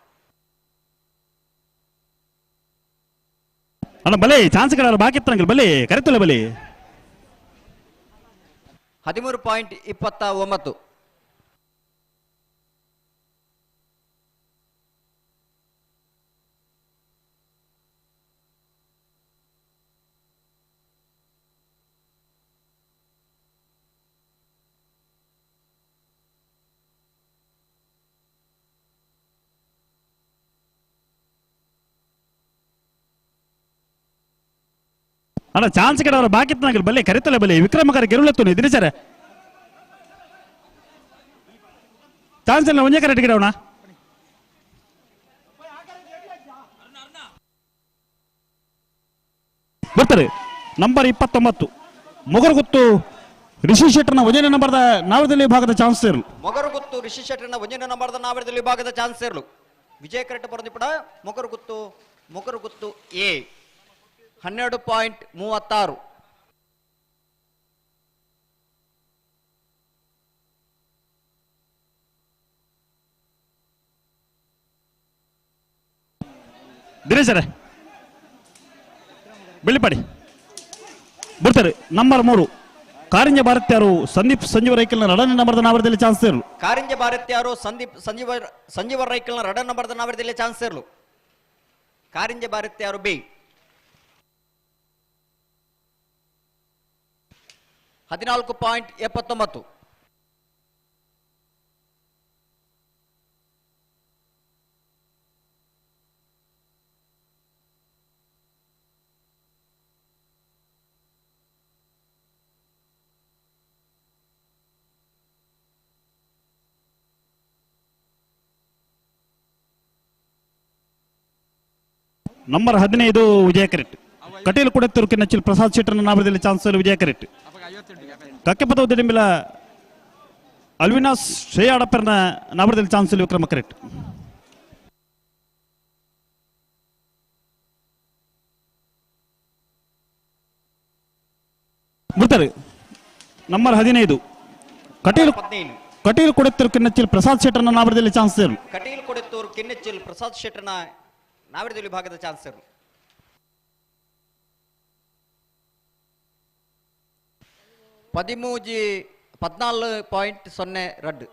ಅಣ್ಣ ಬಲೆ ಚಾನ್ಸ್ ಕಡೆ ಬಾಕಿ ಇತ್ತಂಗಿಲ್ಲ ಬಲೆ ಕರೆತೊಲೆ ಬಲೆ. 13.29. ಅಣ್ಣ ಚಾನ್ಸ್ ಕಡೆ ಬಾಕಿ ಇತ್ತಂಗಿಲ್ಲ ಬಲೆ ಕರೆತೊಲೆ ಬಲೆ ವಿಕ್ರಮ ಕರೆ ಗೆರುಳತ್ತು ದಿನಚರ ಚಾನ್ಸ್ ಇಲ್ಲ ಒಂದೇ ಕರೆಕ್ಟ್ ಗಿಡವಣ. ಬರ್ತಾರೆ ನಂಬರ್ 29 ಮೊಗರುಗುತ್ತು ರಿಷಿ ಶೆಟ್ಟರ್ನ ವಜನ ನಂಬರ್ದ ನಾವರದಲ್ಲಿ ವಿಭಾಗದ ಚಾನ್ಸ್ ಇರಲು. ಮೊಗರುಗುತ್ತು ರಿಷಿ ಶೆಟ್ಟರ್ನ ವಜನ ನಂಬರ್ದ ನಾವರದಲ್ಲಿ ವಿಭಾಗದ ಚಾನ್ಸ್ ಇರಲು. ವಿಜಯ ಕರೆಕ್ಟ್ ಬರೋದಿಪಡ ಮೊಗರುಗುತ್ತು ಮೊಗರುಗುತ್ತು ಎ 12.36. ದಿನೇಶರೇ ಬೆಳ್ಳಿಪಾಡಿ ಬರ್ತಾರೆ. ನಂಬರ್ 3 ಕಾರಿಂಜ ಭಾರತ್ಯಾರು ಸಂದೀಪ್ ಸಂಜೀವ ರೈಕಲ್ನ ರಡನೆ ನಂಬರ್ದ ನಾವರದಲ್ಲಿ ಚಾನ್ಸ್ ಇರಲು. ಕಾರಿಂಜ ಭಾರತ್ಯಾರು ಸಂದೀಪ್ ಸಂಜೀವ ರೈಕಲ್ನ ರಡನ್ ನಂಬರ್ದ ನಾವರದಲ್ಲಿ ಚಾನ್ಸ್ ಇರಲು. ಕಾರಿಂಜ ಭಾರತ್ಯಾರು ಬಿ 14.79. ನಂಬರ್ 15 ವಿಜಯ ಕರೆಕ್ಟ್. ಕಟೀಲ್ ಕುಡತ್ತೂರು ಕಿನ್ನಚಿಲ್ ಪ್ರಸಾದ್ ಶೆಟ್ಟರ್ನ ನಾಮದಲ್ಲಿ ಚಾನ್ಸ್ ವಿಜಯ ಕರೆಕ್ಟ್. ಕಕ್ಕೆಪದ ಉದ್ದಿನ ಅಲ್ವಿನಾಸ್ ಶ್ರೇಯ ಅಡಪ್ಪರ್ನ ನಾಮದಲ್ಲಿ ಚಾನ್ಸ್ ವಿಕ್ರಮ ಕರೆಕ್ಟ್. ಬರ್ತಾರೆ ನಂಬರ್ 15 ಕಟೀಲ್ ಕಟೀಲ್ ಕುಡತ್ತೂರು ಕಿನ್ನಚಿಲ್ ಪ್ರಸಾದ್ ಶೆಟ್ಟರ್ನ ನಾಮದಲ್ಲಿ ಚಾನ್ಸ್. ಕಟೀಲ್ ಕುಡತ್ತೂರು ಕಿನ್ನಚಿಲ್ ಪ್ರಸಾದ್ ಶೆಟ್ಟರ್ನ ನಾವರದಲ್ಲಿ ವಿಭಾಗದ ಚಾನ್ಸರ್. 14.02.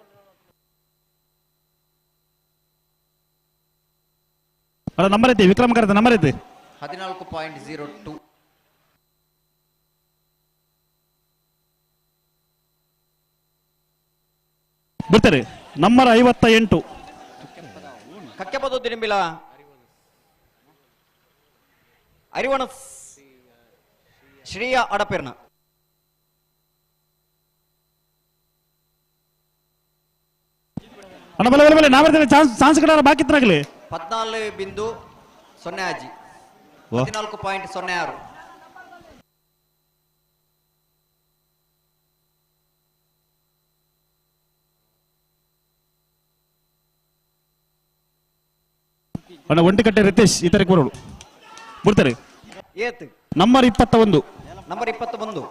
ನಂಬರ್ ಐತಿ ವಿಕ್ರಮ್ ಕರೆದ ನಂಬರ್ ಐತಿ 14.02. ಬರ್ತಾರೆ ನಂಬರ್ 58 ಕಕ್ಕೆಪದ ದಿನಬಿಲ ಅರಿವಣ ಶ್ರೀಯ ಅಡಪೆರ್ನ. ಅಣ್ಣ ಬಲೆ ಬಲೆ ಬಲೆ ನಾವರ್ದಲ್ಲಿ ಚಾನ್ಸ್ ಚಾನ್ಸ್ ಕಡೆ ಬಾಕಿ ಇತ್ತನಾಗಲಿ. 14.05 14.06. ಅಣ್ಣ ಒಂಟಿಕಟ್ಟೆ ರಿತೇಶ್ ಇತರಕ್ಕೆ ಬರೋಡು ಬರ್ತಾರೆ. ನಂಬರ್ 21 ನಂಬರ್ 21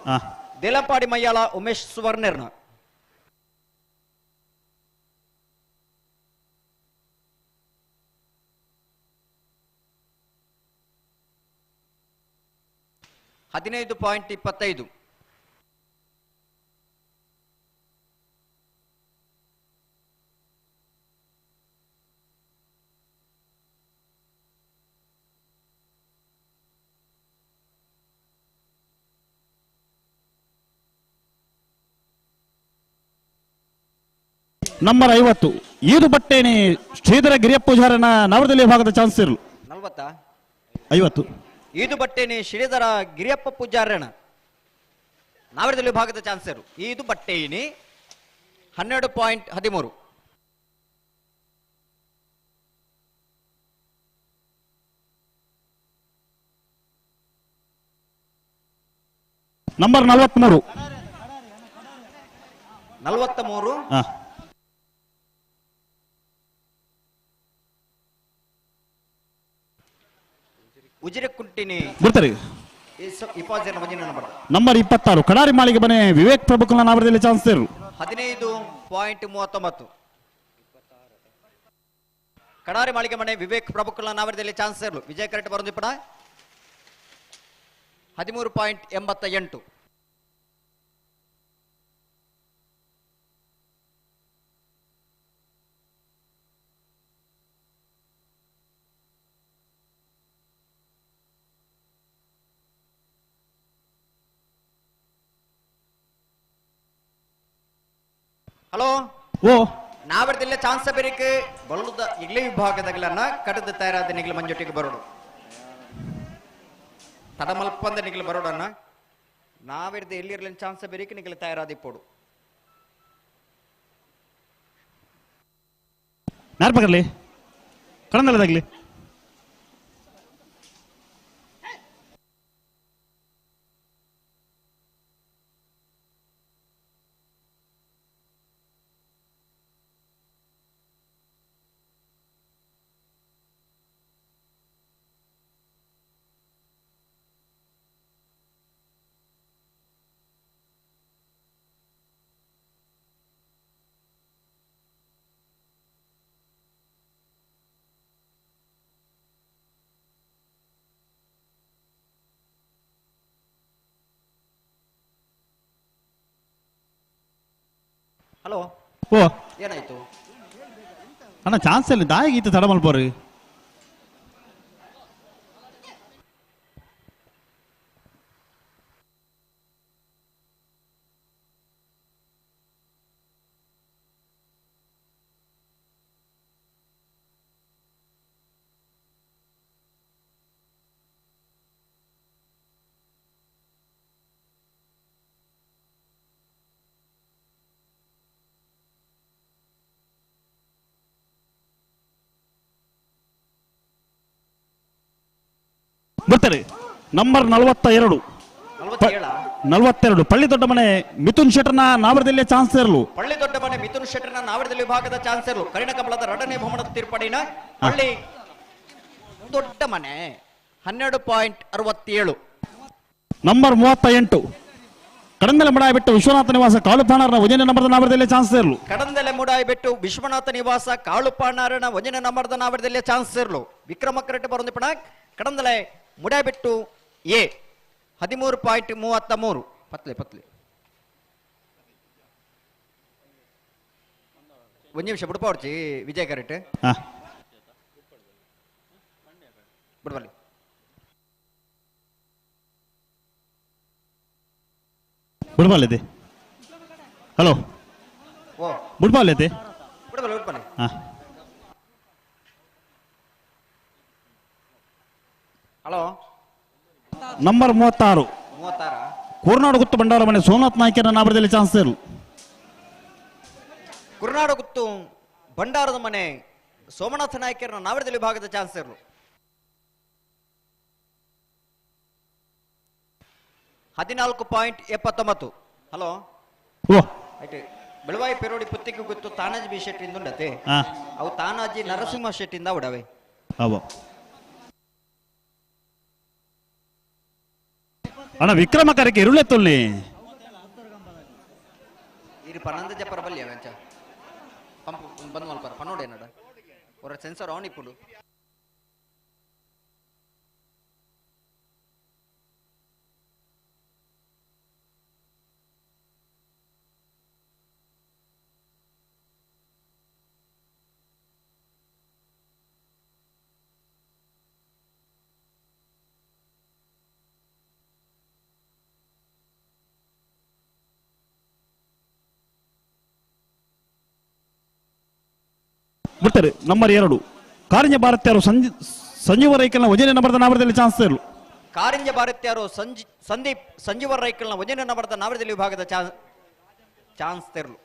ದೇಲಂಪಾಡಿ ಮಯ್ಯಾಳ ಉಮೇಶ್ ಸುವರ್ಣರ್ನ. 15.25. ನಂಬರ್ 50 ಈದು ಬಟ್ಟೇನೆ ಶ್ರೀಧರ ಗಿರಿಯ ಪೂಜಾರನ ನವರದಲ್ಲಿ ಭಾಗದ ಚಾನ್ಸ್ ಇರಲು. 40 50 ಈದು ಬಟ್ಟೇನೆ ಶ್ರೀಧರ ಗಿರಿಯಪ್ಪ ಪೂಜಾರನ ನಾವರದಲ್ಲಿ ಭಾಗದ ಚಾನ್ಸರು. ಈದು ಬಟ್ಟೇನಿ 12.13. ನಂಬರ್ 43 43 ಉಜಿರೆ ಕುಂಟಿನಿ ಬರ್ತಾರೆ. ನಂಬರ್ 26 ಕಡಾರಿ ಮಾಳಿಗೆ ಮನೆ ವಿವೇಕ್ ಪ್ರಭುಕುಲ ನಾಮದಲ್ಲಿ ಚಾನ್ಸ್ ಇರು. 15.39. ಕಡಾರಿ ಮಾಳಿಗೆ ಮನೆ ವಿವೇಕ್ ಪ್ರಭುಕುಲ ನಾಮದಲ್ಲಿ ಚಾನ್ಸ್ ಇರಲು. ವಿಜಯ ಕರೆಕ್ಟ್ ಬರೋದಿಪ್ಪಣ 13.88. ಹಲೋ ಓ ನಾವರ್ದಿಲ್ಲ ಚಾನ್ಸ್ ಬೇರಿಕೆ ಬಲ್ಲದ ಇಗ್ಲೇ ವಿಭಾಗದಾಗಲನ್ನ ಕಡದ ತಯಾರಾದ ನಿಗಲ ಮಂಜೊಟ್ಟಿಗೆ ಬರೋಡು ತಡಮಲ್ಪಂದ ನಿಗಲ ಬರೋಡನ್ನ ನಾವಿರ್ದ ಎಲ್ಲಿರ್ಲಿನ ಚಾನ್ಸ್ ಬೇರಿಕೆ ನಿಗಲ ತಯಾರಾದ ಇಪ್ಪೋಡು ನಾರ್ಪಕರ್ಲಿ ಕಡಂದಲದಾಗ್ಲಿ ಹಲೋ ಓ ಏನಾಯ್ತು ಅಣ್ಣ ಚಾನ್ಸ್ ಇಲ್ಲ ದಾಯಿಗೆ ಈತ ತಡ ಮಲ್ಪೋರು ಬರ್ತಾರೆ ನಂಬರ್ 42 42 ಪಳ್ಳಿ ದೊಡ್ಡ ಮನೆ ಮಿಥುನ್ ಶೆಟ್ಟರ್ನ ನಾವರದಲ್ಲಿ ಚಾನ್ಸ್ ಇರಲು ಪಳ್ಳಿ ದೊಡ್ಡ ಮನೆ ಮಿಥುನ್ ಶೆಟ್ಟರ್ನ ನಾವರದಲ್ಲಿ ವಿಭಾಗದ ಚಾನ್ಸ್ ಇರಲು ಕರಿಣ ಕಮಲದ ಎರಡನೇ ಬಹುಮಾನದ ತೀರ್ಪಡಿನ ಪಳ್ಳಿ ದೊಡ್ಡ ಮನೆ 12.67. ನಂಬರ್ 38 ಕಡಂದಲೆ ಮುಡಾಯಿಬೆಟ್ಟು ವಿಶ್ವನಾಥ ನಿವಾಸ ಕಾಳುಪಾಣಾರನ ಒಂದನೇ ನಂಬರ್ದ ನಾವರದಲ್ಲಿ ಚಾನ್ಸ್ ಇರಲು ಕಡಂದಲೆ ಮುಡಾಯಿಬೆಟ್ಟು ವಿಶ್ವನಾಥ ನಿವಾಸ ಕಾಳುಪಾಣಾರನ ಒಂದನೇ ನಂಬರ್ದ ನಾವರದಲ್ಲಿ ಚಾನ್ಸ್ ಇರಲು ವಿಕ್ರಮ ಕರೆಕ್ಟ್ ಬರೋದು ಪಣ ಕಡಂದಲೆ ಮುಡಾಯಿಬೆಟ್ಟು ಎ 13.33. ಪತ್ಲೆ ಪತ್ಲೆ ಒಂದು ನಿಮಿಷ ಬಿಡ್ಪಾಡ್ಚಿ ವಿಜಯ್ ಕರೆಕ್ಟ್ ಬಿಡ್ಬಲ್ಲಿ ಬಿಡ್ಬಾಲಿದೆ. ಹಲೋ ಓ ಬಿಡ್ಬಾಲಿದೆ. ಬಿಡ್ಬಲ್ಲಿ ಬಿಡ್ಬಲ್ಲಿ. ಹಲೋ ನಂಬರ್ 36 36 ಕುರ್ನಾಡು ಗುತ್ತು ಭಂಡಾರ ಮನೆ ಸೋಮನಾಥ್ ನಾಯ್ಕರ ನಾಬರದಲ್ಲಿ ಚಾನ್ಸ್ ಇರಲು ಕುರ್ನಾಡು ಗುತ್ತು ಭಂಡಾರದ ಮನೆ ಸೋಮನಾಥ ನಾಯ್ಕರನ ನಾವರದಲ್ಲಿ ವಿಭಾಗದ ಚಾನ್ಸ್ ಇರಲು 14.79. ಹಲೋ ಓ ಆಯ್ತು ಬೆಳವಾಯಿ ಪೆರೋಡಿ ಪುತ್ತಿಗೆ ಗುತ್ತು ತಾನಾಜಿ ಬಿ ಶೆಟ್ಟಿಂದ ಉಂಡತೆ ಅವು ತಾನಾಜಿ ನರಸಿಂಹ ಶೆಟ್ಟಿಂದ ಉಡವೆ ಅವ ಅಣ್ಣ ವಿಕ್ರಮ ಕರೆಗೆ ಇರುಳೆ ತೊಲ್ಲಿ ಇರು ಪನಂದ ಜಪ್ಪರ ಬಲ್ಲಿ ಅವಂಚ ಪಂಪ್ ಬಂದ್ ಮಲ್ಪರ ಪನ್ನೋಡೆ ನಡ ಅವರ ಸೆನ್ಸರ್ ಆನ್ ಇಪ್ಪುಡು ಬಿಡ್ತಾರೆ. ನಂಬರ್ 2 ಕಾರಿಂಜ ಭಾರತೀಯರು ಸಂಜೀವ ರೈಕಲ್ನ ಒಂದನೇ ನಂಬರ್ದ ನಾವರದಲ್ಲಿ ಚಾನ್ಸ್ ಇರಲು ಕಾರಿಂಜ ಭಾರತೀಯರು ಸಂದೀಪ್ ಸಂಜೀವ ರೈಕಲ್ನ ಒಂದನೇ ನಂಬರ್ದ ನಾವರದಲ್ಲಿ ವಿಭಾಗದ ಚಾನ್ಸ್ ತೆರಲು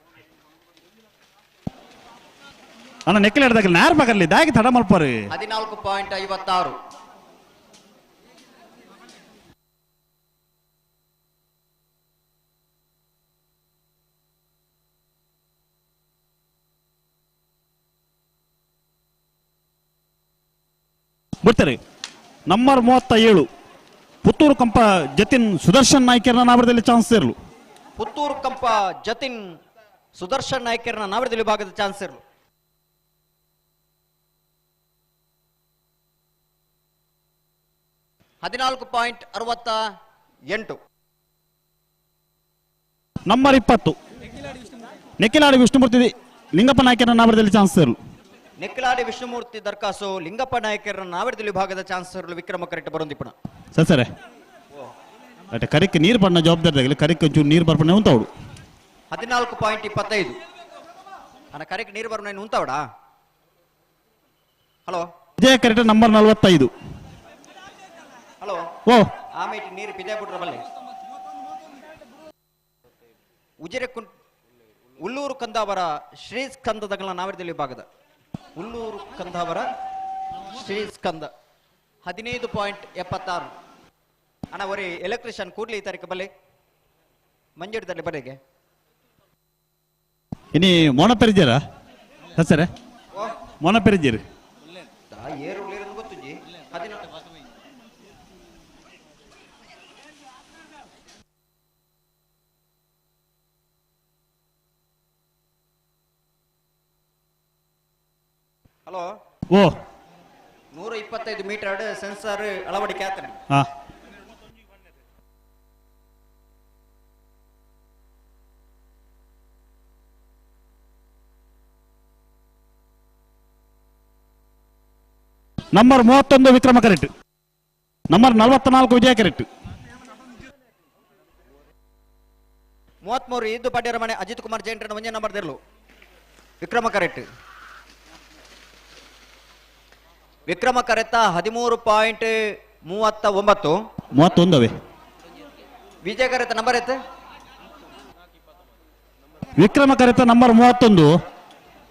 ಅಣ್ಣ ನೆಕ್ಕಲೆ ಹಿಡ್ದಾಗ ನ್ಯಾರ್ ಮಗಲ್ಲಿ ದಾಗಿ ತಡ ಮಲ್ಪಾರು 14.56. ಬಿಡ್ತಾರೆ. ನಂಬರ್ 37 ಪುತ್ತೂರು ಕಂಪ ಜತಿನ್ ಸುದರ್ಶನ್ ನಾಯ್ಕರ್ನ ನಾವರದಲ್ಲಿ ಚಾನ್ಸ್ ಇರಲು ಪುತ್ತೂರು ಕಂಪ ಜತಿನ್ ಸುದರ್ಶನ್ ನಾಯ್ಕರ್ನ ನಾವರದಲ್ಲಿ ವಿಭಾಗದ ಚಾನ್ಸ್ ಇರಲು 14.68. ನಂಬರ್ 20 ನೆಕ್ಕಿಲಾಡಿ ವಿಷ್ಣುಮೂರ್ತಿ ಲಿಂಗಪ್ಪ ನಾಯ್ಕರ್ನ ನಾವರದಲ್ಲಿ ಚಾನ್ಸ್ ಇರಲು ನೆಕ್ಲಾಡಿ ವಿಷ್ಣುಮೂರ್ತಿ ದರ್ಕಾಸು ಲಿಂಗಪ್ಪ ನಾಯಕರ ನಾವರದಲ್ಲಿ ವಿಭಾಗದ ಚಾನ್ಸರ್ ವಿಕ್ರಮ ಕರೆಕ್ಟ್ ಬರೋದಿಪ್ಪಣ ಸರ್ ಸರ್ ಅಟ್ ಕರೆಕ್ಟ್ ನೀರು ಬಣ್ಣ ಜವಾಬ್ದಾರಿ ಆಗಲಿ ಕರೆಕ್ಟ್ ಒಂಚೂರು ನೀರು ಬರ್ಪಣೆ ಉಂಟವಡು 14.25. ಅಣ್ಣ ಕರೆಕ್ಟ್ ನೀರು ಬರ್ಪಣೆ ಉಂಟವಡ. ಹಲೋ ವಿಜಯ ಕರೆಕ್ಟ್ ನಂಬರ್ 45. ಹಲೋ ಓ ಆಮೇಲೆ ನೀರು ಪಿದೆ ಬಿಟ್ರ ಬಲ್ಲೆ ಉಜಿರೆ ಕುಂಟ್ ಉಲ್ಲೂರು ಕಂದಾವರ ಶ್ರೀ ಸ್ಕಂದದಗಳ ನಾವರದಲ್ಲಿ ವಿಭಾಗದ ಉಲ್ಲೂರು ಕಂದಾವರ ಶ್ರೀ ಸ್ಕಂದ 15.76. ಅಣ್ಣ ಒರಿ ಎಲೆಕ್ಟ್ರಿಷಿಯನ್ ಕೂಡ್ಲಿ ಈ ತಾರೀಕು ಬಲ್ಲೆ ಮಂಜೂರಿದಲ್ಲಿ ಬರೆಗೆ ಇನಿ ಮೋನಪೆರಿಜರ ಸರ್ ಮೋನಪೆರಿಜರ್ ಏರು ಗೊತ್ತುಜಿ ಹಲೋ ಓ 125 ಮೀಟರ್ ಸೆನ್ಸರ್ ಅಳವಡಿಕೆ ಆತನ. Number 31 Vikrama correct. Number 44 Vijaya correct. 33 ಇದ್ದು ಪಾಡ್ಯರ ಮನೆ ಅಜಿತ್ ಕುಮಾರ್ ಜೈನ್ರನ ಒಂಜೇ ನಂಬರ್ ದಿರ್ಲು ವಿಕ್ರಮ ಕರೆಕ್ಟ್. ವಿಕ್ರಮ ಕರೆತ 13.39. 31 ಅವೇ. ವಿಜಯ ಕರೆತ ನಂಬರ್ ಐತೆ. ವಿಕ್ರಮ ಕರೆತ ನಂಬರ್ 31.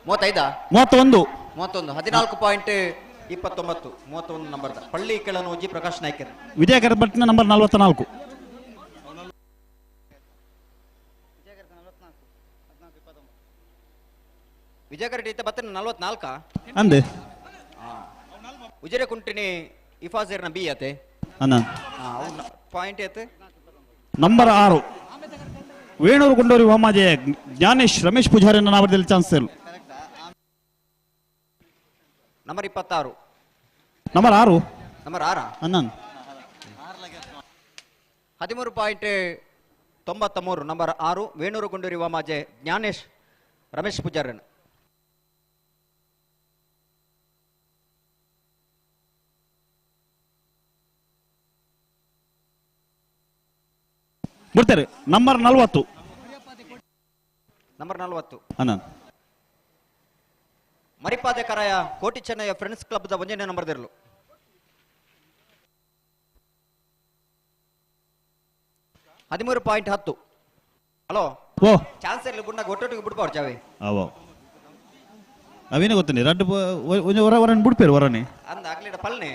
35 31. 31 14.29 31 ನಂಬರ್ ಪಳ್ಳಿ ಕೆಳನೋಜಿ ಪ್ರಕಾಶ್ ನಾಯ್ಕರ್. ವಿಜಯ ಕರೆತ ಭಟ್ನ ನಂಬರ್ 44. ವಿಜಯ ಕರೆಟ್ ಇತ್ತ ಬತ್ತನ 44 ಅಂದೆ ಉಜಿರೆ ಕುಂಟಿನಿ ಇಫಾಜರ್ನ ಬಿ ಅತೆ ಅಣ್ಣ ಪಾಯಿಂಟ್ ಐತೆ. ನಂಬರ್ 6 ವೇಣೂರು ಗುಂಡೂರಿ ಹೋಮಾಜೆ ಜ್ಞಾನೇಶ್ ರಮೇಶ್ ಪೂಜಾರಿ ನಾವರದಲ್ಲಿ ಚಾನ್ಸ್. Number 26. Number 6. Number 6 ಅಣ್ಣ 13.93 ನಂಬರ್ 6 ವೇಣೂರು ಗುಂಡೂರಿ ವಾಮಾಜೆ ಜ್ಞಾನೇಶ್ ರಮೇಶ್ ಪೂಜಾರನ್. ಬಿಡ್ತಾರೆ. ನಂಬರ್ 40. ನಂಬರ್ 40 ಅಣ್ಣ Maripade Karaya Koti Chennayya friends club the ಒಂಜನೇ ನಂಬರ್ ದಿರ್ಲು. 13.10. ಹಲೋ ಓ ಚಾನ್ಸ್ ಇರಲಿ ಬುಡ್ನಾಗ ಒಟ್ಟೊಟ್ಟಿಗೆ ಬಿಡ್ಬಾರ್ದು ಜಾವೆ. ಅವೋ ಅವೇನೇ ಗೊತ್ತೇನೆ ರಡ್ಡು ಒಂಜಿ ಹೊರ ಹೊರನ್ ಬಿಡ್ಪೇರು ಹೊರನೆ ಅಂದ ಆಗ್ಲಿಡ ಪಲ್ನೆ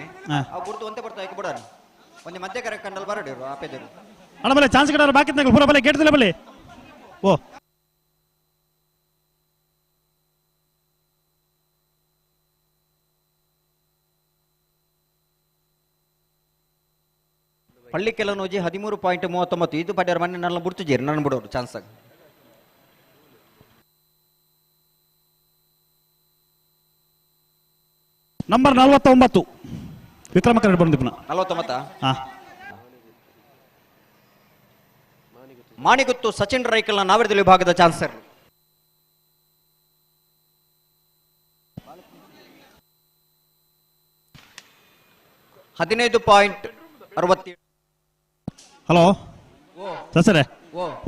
ಅವು ಬುಡ್ದು ಒಂತೆ ಬರ್ತಾ ಐಕೆ ಬಿಡಾರ ಒಂಜಿ ಮಧ್ಯ ಕರೆ ಕಂಡಲ್ ಬರಡಿರು ಆಪೇದರು. ಅಣ್ಣ ಬಲೆ ಚಾನ್ಸ್ ಕಡಾರ ಬಾಕಿ ಇತ್ತು ಪೂರ ಬಲೆ ಗೇಟ್ ಬಲೆ. ಓ ಪಳ್ಳಿ ಕೆಲನೋಜಿ 13.39 ಇದು ಪಡ್ಯಾರ ಮನೆ ನನ್ನ ಬುಡ್ತು ಜೇರಿ ನನ್ನ ಬಿಡೋರು ಚಾನ್ಸ್ ಆಗ. ನಂಬರ್ 49 ವಿಕ್ರಮ ಕರೆಕ್ಟ್ ಬಂದಿಪ್ಪನ 49. ಹಾ ಮಾಣಿಗುತ್ತು ಸಚಿನ್ ರೈಕಲ್ನ ನಾವರದಲ್ಲಿ ವಿಭಾಗದ ಚಾನ್ಸರ್. 15.67. ಹಲೋ ಸಸರೆ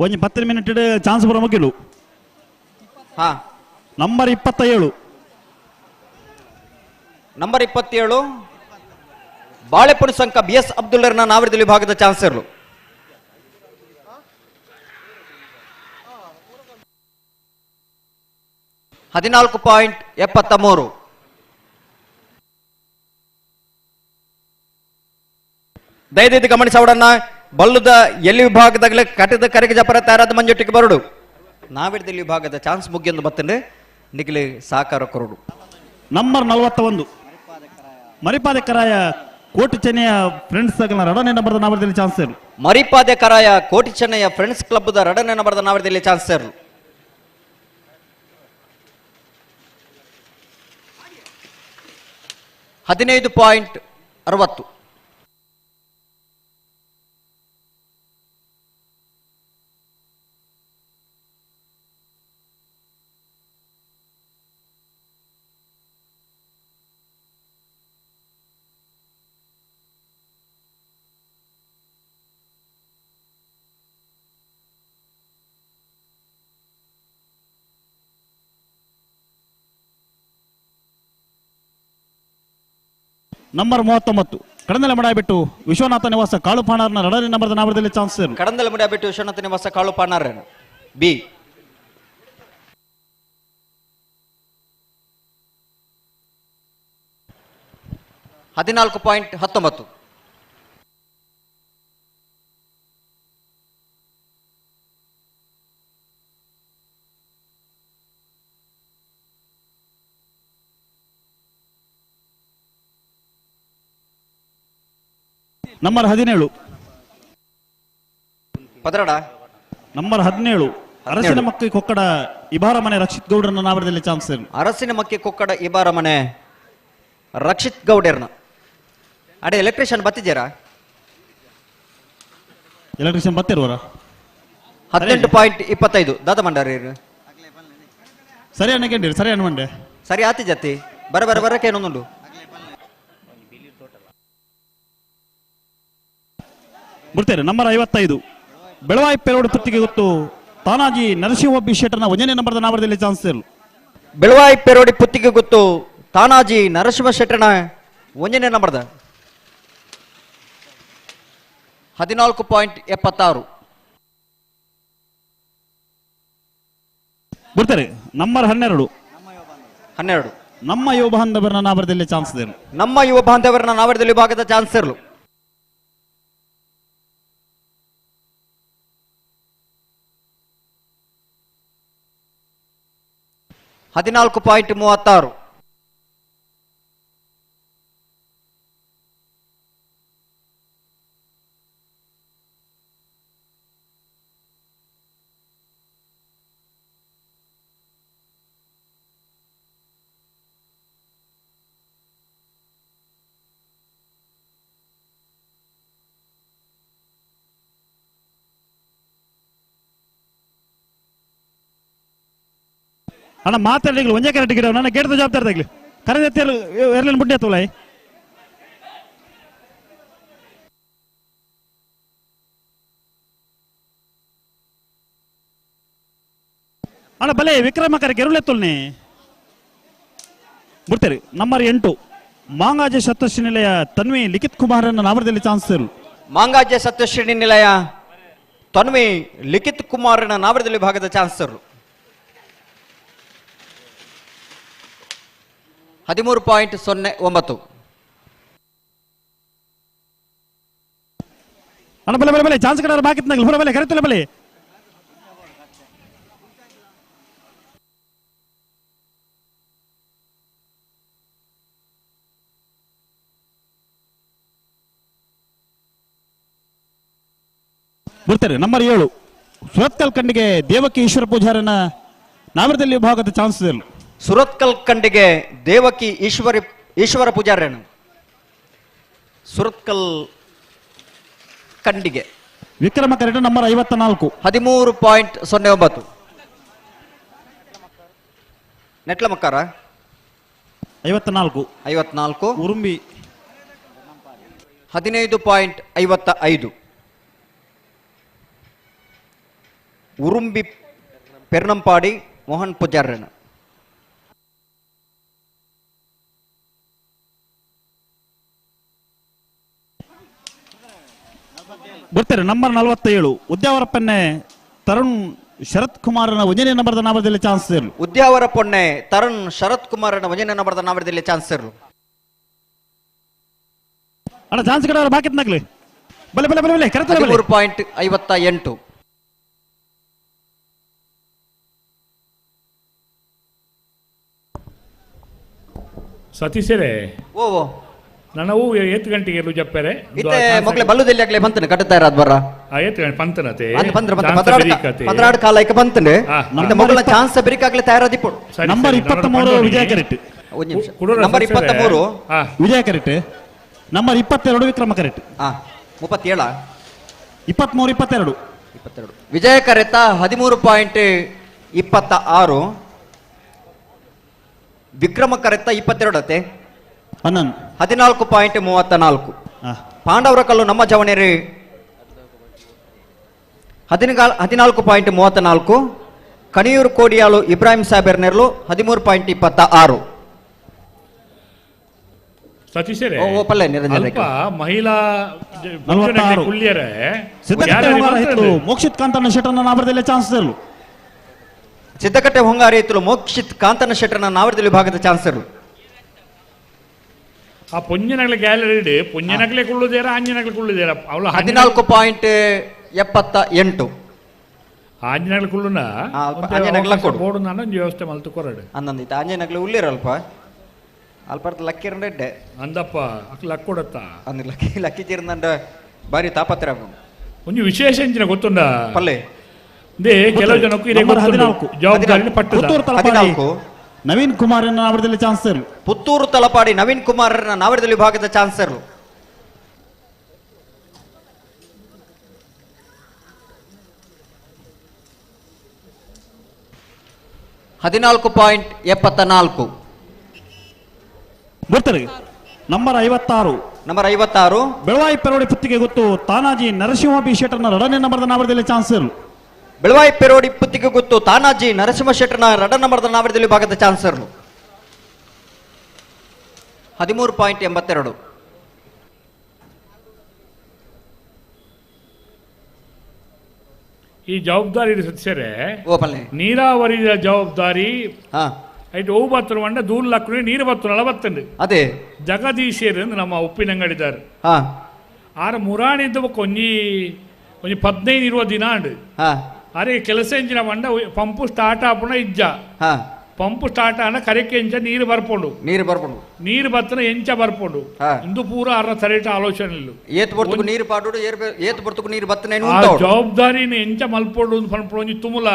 ಒಂಜಿ 10 ಮಿನಿಟ್ ಚಾನ್ಸ್ ಬರೋ ಮುಗಿಲು. ಹಾ ನಂಬರ್ 27. ನಂಬರ್ 27 ಬಾಳೆಪುಣ ಸಂಕ ಬಿ ಎಸ್ ಅಬ್ದುಲ್ಲರ್ನ ನಾವರದಲ್ಲಿ ವಿಭಾಗದ ಚಾನ್ಸರ್ಲು. 14.73. ದಯದೀತಿ ಗಮನಿಸವಡನ್ನ ಬಲ್ಲುದ ಎಲ್ಲಿ ವಿಭಾಗದಾಗಲೇ ಕಟ್ಟದ ಕರೆಗೆ ಜಪರ ತಯಾರಾದ ಮಂಜೊಟ್ಟಿಗೆ ಬರಡು. ನಾವಿಡದಲ್ಲಿ ವಿಭಾಗದ ಚಾನ್ಸ್ ಮುಗಿಯೊಂದು ಬತ್ತಂದ್ರೆ ನಿಗಲಿ ಸಾಕಾರ ಕೊರಡು. ನಂಬರ್ 41 ಮರಿಪಾದೆ ಕರಾಯ ಕೋಟಿ ಚೆನ್ನಯ್ಯ ಫ್ರೆಂಡ್ಸ್ ರಡನೆ ನಂಬರ್ ನಾವರದಲ್ಲಿ chance. Maripade Karaya Koti Chennayya friends club ರಡನೆ ನಂಬರ್ ನಾವರದಲ್ಲಿ ಚಾನ್ಸ್. 15.60. ನಂಬರ್ 39 ಕಡಂದಲೆ ಮಡಾಬಿಟ್ಟು ವಿಶ್ವನಾಥ ನಿವಾಸ ಕಾಳುಪಾಣಾರ್ನ ರಡನೆ ನಂಬರ್ ನಾಮದಲ್ಲಿ chance. Kadandale Madabittu Vishwanatha Nivasa Kalupanar B. 14.19. Number 17 ಪದರಡ. ನಂಬರ್ 17 ಅರಸಿನ ಮಕ್ಕಿ ಕೊಕ್ಕಡ ಇಬಾರ ಮನೆ ರಕ್ಷಿತ್ ಗೌಡರನ್ನ ನಾವರದಲ್ಲಿ ಚಾನ್ಸ್. ಅರಸಿನ ಮಕ್ಕಿ ಕೊಕ್ಕಡ ಇಬಾರ ಮನೆ ರಕ್ಷಿತ್ ಗೌಡರ್ನ. ಅಡೆ ಎಲೆಕ್ಟ್ರಿಷಿಯನ್ ಬತ್ತಿದ್ದೀರಾ? ಎಲೆಕ್ಟ್ರಿಷಿಯನ್ ಬತ್ತಿರುವರ? 18.25 ದಾದ ಮಂಡಾರಿ ಸರಿ ಅಣ್ಣ ಕೇಳಿ ಸರಿ ಅಣ್ಣ ಮಂಡೆ ಸರಿ ಆತಿ ಜತ್ತಿ ಬರ ಬರ ಬರಕ್ಕೆ ಏನೊಂದುಂಡು. ಬರ್ತಾರೆ ನಂಬರ್ 55 ಬೆಳವಾಯಿ ಪೆರೋಡು ಪುತ್ತಿಗೆ ಗೊತ್ತು ತಾನಾಜಿ ನರಸಿಂಹ ಬಿ ಶೆಟ್ಟರ್ನ ಒಂದನೇ ನಂಬರ್ದ ನಾವರದಲ್ಲಿ ಚಾನ್ಸ್ ಇರಲು. ಬೆಳವಾಯಿ ಪೆರೋಡಿ ಪುತ್ತಿಗೆ ಗೊತ್ತು ತಾನಾಜಿ ನರಸಿಂಹ ಶೆಟ್ಟರ್ನ ಒಂದನೇ ನಂಬರ್ದ 14.76. ಬರ್ತಾರೆ ನಂಬರ್ 12. 12 ನಮ್ಮ ಯುವ ಬಾಂಧವರನ್ನ ನಾವರದಲ್ಲಿ ಚಾನ್ಸ್ ಇರಲು. ನಮ್ಮ ಯುವ ಬಾಂಧವರನ್ನ ನಾವರದಲ್ಲಿ ವಿಭಾಗದ ಚಾನ್ಸ್ ಇರಲು. 14.36. ಅಣ್ಣ ಮಾತಾಡ್ಲಿಲ್ಲ ಒಂದೇ ಕರೆಕ್ಟ್ ಗಿಡ ನನ್ನ ಗೇಟ್ದ ಜವಾಬ್ದಾರಿ ತಗ್ಲಿ ಕರೆದ ಎರ್ಲಿನ ಬುಡ್ಡಿ ಹತ್ತುವಲ್ಲ. ಅಣ್ಣ ಬಲೆ ವಿಕ್ರಮ ಕರೆ ಗೆರುಳೆತ್ತುಲ್ನಿ ಬಿಡ್ತೀರಿ. ನಂಬರ್ 8 ಮಾಂಗಾಜೆ ಸತ್ಯಶ್ರೀ ನಿಲಯ ತನ್ವಿ ಲಿಖಿತ್ ಕುಮಾರನ್ನ ನಾಮರದಲ್ಲಿ ಚಾನ್ಸ್ ಇರಲು. ಮಾಂಗಾಜೆ ಸತ್ಯಶ್ರೀ ನಿಲಯ ತನ್ವಿ ಲಿಖಿತ್ ಕುಮಾರನ ನಾವರದಲ್ಲಿ ವಿಭಾಗದ ಚಾನ್ಸ್ ಇರಲು. 13.09. ಅಣ್ಣ ಬಲೆ ಬಲೆ ಬಲೆ ಚಾನ್ಸ್ ಕಡೆ ಬಾಕಿ ಬಲೆ ಬಲೆ ಕರೆತಲ್ಲ ಬಲೆ. ಬರ್ತಾರೆ ನಂಬರ್ 7 ಸುರತ್ಕಲ್ ಖಂಡಿಗೆ ದೇವಕಿ ಈಶ್ವರ ಪೂಜಾರನ ನಾವರದಲ್ಲಿ ವಿಭಾಗದ ಚಾನ್ಸ್ ಇರಲು. ಸುರತ್ಕಲ್ ಖಂಡಿಗೆ ದೇವಕಿ ಈಶ್ವರ ಪೂಜಾರನು ಸುರತ್ಕಲ್ ಖಂಡಿಗೆ. Vikrama correct number 54. 13.09. ನೆಟ್ಲ ಮಕ್ಕಾರ 54. 54. ಉರುಂಬಿ 15.55. ಉರುಂಬಿ ಪೆರ್ನಂಪಾಡಿ ಮೋಹನ್ ಪೂಜಾರನ. ಬರ್ತಾರೆ ನಂಬರ್ 47 ಉದ್ಯಾವರ ಪೊನ್ನೆ ತರುಣ್ ಶರತ್ ಕುಮಾರನ ಒಂದನೇ ನಂಬರ್ದ ನಾಮದಲ್ಲಿ ಚಾನ್ಸ್ ಇರಲು. ಉದ್ಯಾವರ ಪೊನ್ನೆ ತರುಣ್ ಶರತ್ ಕುಮಾರನ ಒಂದನೇ ನಂಬರ್ದ ನಾಮದಲ್ಲಿ ಚಾನ್ಸ್ ಇರಲು. ಅಣ್ಣ ಚಾನ್ಸ್ ಕಡೆ ಬಾಕಿ ನಗ್ಲಿ ಬಲೆ ಬಲೆ ಬಲೆ ಬಲೆ ಕರೆತಲ್ಲ ಬಲೆ. 3.58. ಸತೀಶರೇ, ಓ ಓ ನನ್ನ ಹೂ ಏತ್ ಗಂಟೆಗೆ ಇರು ಜಪ್ಪರೆ ಇತ್ತೆ ಮೊಗ್ಲೆ ಬಲ್ಲುದಲ್ಲಿ ಆಗ್ಲೇ ಬಂತನೆ ಕಟ್ಟುತ್ತಾ ಇರೋದು ಬರ್ರ. ಏತ್ ಗಂಟೆ ಪಂತನತೆ ಅಂದ್ ಬಂದ್ರೆ ಬಂತ ಪದ್ರಾಡ್ ಕಾಲ ಐಕ ಬಂತನೆ ಇತ್ತೆ ಮೊಗ್ಲ ಚಾನ್ಸ್ ಬೆರಿಕಾಗ್ಲೇ ತಯಾರಾದಿಪ್ಪು. ನಂಬರ್ 23 ವಿಜಯ ಕರೆಕ್ಟ್. ಒಂದು ನಿಮಿಷ. Number 23 Vijaya correct. Number 22 Vikrama correct. 37 23 22 22 ವಿಜಯ ಕರೆತ 13.26. ವಿಕ್ರಮ ಕರೆತ 22 ಅತ್ತೆ. 14.34. ಪಾಂಡವರ ಕಲ್ಲು ನಮ್ಮ ಜವಣೇರಿ 14.34. ಕಣಿಯೂರು ಕೋಡಿಯಾಳು ಇಬ್ರಾಹಿಂ ಸಾಹೇಬರ್ ನೆರಳು 13.26. ಸತೀಶರೇ, ನಿರಂಜನ್ ಮಹಿಳಾ ಮೋಕ್ಷಿತ್ ಕಾಂತನ ಶೆಟ್ಟರ್ನ ನಾವರದಲ್ಲಿ ಚಾನ್ಸ್ ಇರಲು. ಸಿದ್ದಕಟ್ಟೆ ಹೊಂಗಾರಿ ಇತ್ತು ಮೋಕ್ಷಿತ್ ಕಾಂತನ ಶೆಟ್ಟರ್ನ ನಾವರದಲ್ಲಿ ವಿಭಾಗದ ಚಾನ್ಸ್ ಇರಲು. ಆ ಪೊಂಜನಗಲ ಗ್ಯಾಲರಿ ಪೊಂಜನಗಲೇ ಕುಳ್ಳುದೇರ ಆಂಜನಗಲ ಕುಳ್ಳುದೇರ ಅವಳು 14.78. ಆಂಜನಗಲ ಕುಳ್ಳುನ ಆಂಜನಗಲ ಕೊಡು ಬೋರ್ಡ್ ನಾನು ಒಂದು ವ್ಯವಸ್ಥೆ ಮಲ್ತು ಕೊರಡು ಅಂದಂದಿತ್ತು. ಆಂಜನಗಲ ಉಳ್ಳಿರಲ್ಪ ಅಲ್ಪರ್ತ ಲಕ್ಕಿರಂಡೆ ಅಂದಪ್ಪ ಅಕ್ ಲಕ್ ಕೊಡತ್ತ ಅಂದ್ ಲಕ್ಕಿ ಲಕ್ಕಿ ಚೀರ್ನಂಡ ಬಾರಿ ತಾಪತ್ರ. ಒಂದು ವಿಶೇಷ ಇಂಚಿನ ಗೊತ್ತುಂಡ ಪಲ್ಲೆ ಕೆಲವು ಜನಕ್ಕೂ ಇದೆ ಜವಾಬ್ದಾರಿ ಪಟ್ಟು. 14 ನವೀನ್ ಕುಮಾರ್ ನಾವರದಲ್ಲಿ ಚಾನ್ಸ್ ಇರಲು. ಪುತ್ತೂರು ತಲಪಾಡಿ ನವೀನ್ ಕುಮಾರ್ ನಾವರದಲ್ಲಿ ವಿಭಾಗದ ಚಾನ್ಸ್ ಇರಲು. 14.74. ಬರ್ತಾರೆ ನಂಬರ್ 56 ನಂಬರ್ 56 ಬೆಳವಾಯಿ ಪೆರೋಡಿ ಪುತ್ತಿಗೆ ಗೊತ್ತು ತಾನಾಜಿ ನರಸಿಂಹ ಬಿ ಶೆಟ್ಟರ್ನ ಎರಡನೇ ನಂಬರ್ದ ನಾವರದಲ್ಲಿ ಚಾನ್ಸರ್. ಬೆಳವಾಯಿ ಪೆರೋಡಿ ಪುತ್ತಿಗೆ ಗೊತ್ತು ತಾನಾಜಿ ನರಸಿಂಹ ಶೆಟ್ಟರ್ನ ಎರಡನೇ ನಂಬರ್ದ ನಾವರದಲ್ಲಿ ವಿಭಾಗದ ಚಾನ್ಸರ್. 13.82. ಈ ಜವಾಬ್ದಾರಿ ಸದಸ್ಯರೇ, ನೀರಾವರಿಯ ಜವಾಬ್ದಾರಿ ಐಟ್ ಓವು ಬತ್ತನ వంಡ ದೂರ್ ಲಕ್ಕುನಿ ನೀರು ಬತ್ತನ ಬತ್ತಂಡು. ಅದೇ ಜಗದೀಶೇರ್ ನಮ್ಮ ಉಪ್ಪಿನಂಗಡಿದಾರ್ ಆರ ಮುರಾಣಿದ್ದ ಒಂಜಿ ಒಂಜಿ 15 20 ದಿನ ಅಂಡು. ಅರೆ ಕೆಲಸ ಎಂಜಿನ వంಡ పంపు ಸ್ಟಾರ್ಟ್ ಆಪುಣ ಇಜ್ಜ, పంపు ಸ್ಟಾರ್ಟ್ ಆನ ಕರೆಕ್ಕೆ ಎಂಚ ನೀರು ಬರ್ಪೊಂಡು, ನೀರು ಬರ್ಪೊಂಡು, ನೀರು ಬತ್ತನ ಎಂಚ ಬರ್ಪೊಂಡು ಇಂದು ಪೂರ ಆರ ಸರಿಟ ಆಲೋಚನೆ ಇಲ್ಲ. ಏತ್ ಬರ್ತುಕು ನೀರು ಪಾಡುಡು, ಏತ್ ಬರ್ತುಕು ನೀರು ಬತ್ತನೆ ಆ ಜವಾಬ್ದಾರಿನ ಎಂಚ ಮಲ್ಪೊಂಡು ಪನ್ಪೊಂಡು ಒಂಜಿ ತುಮುಲ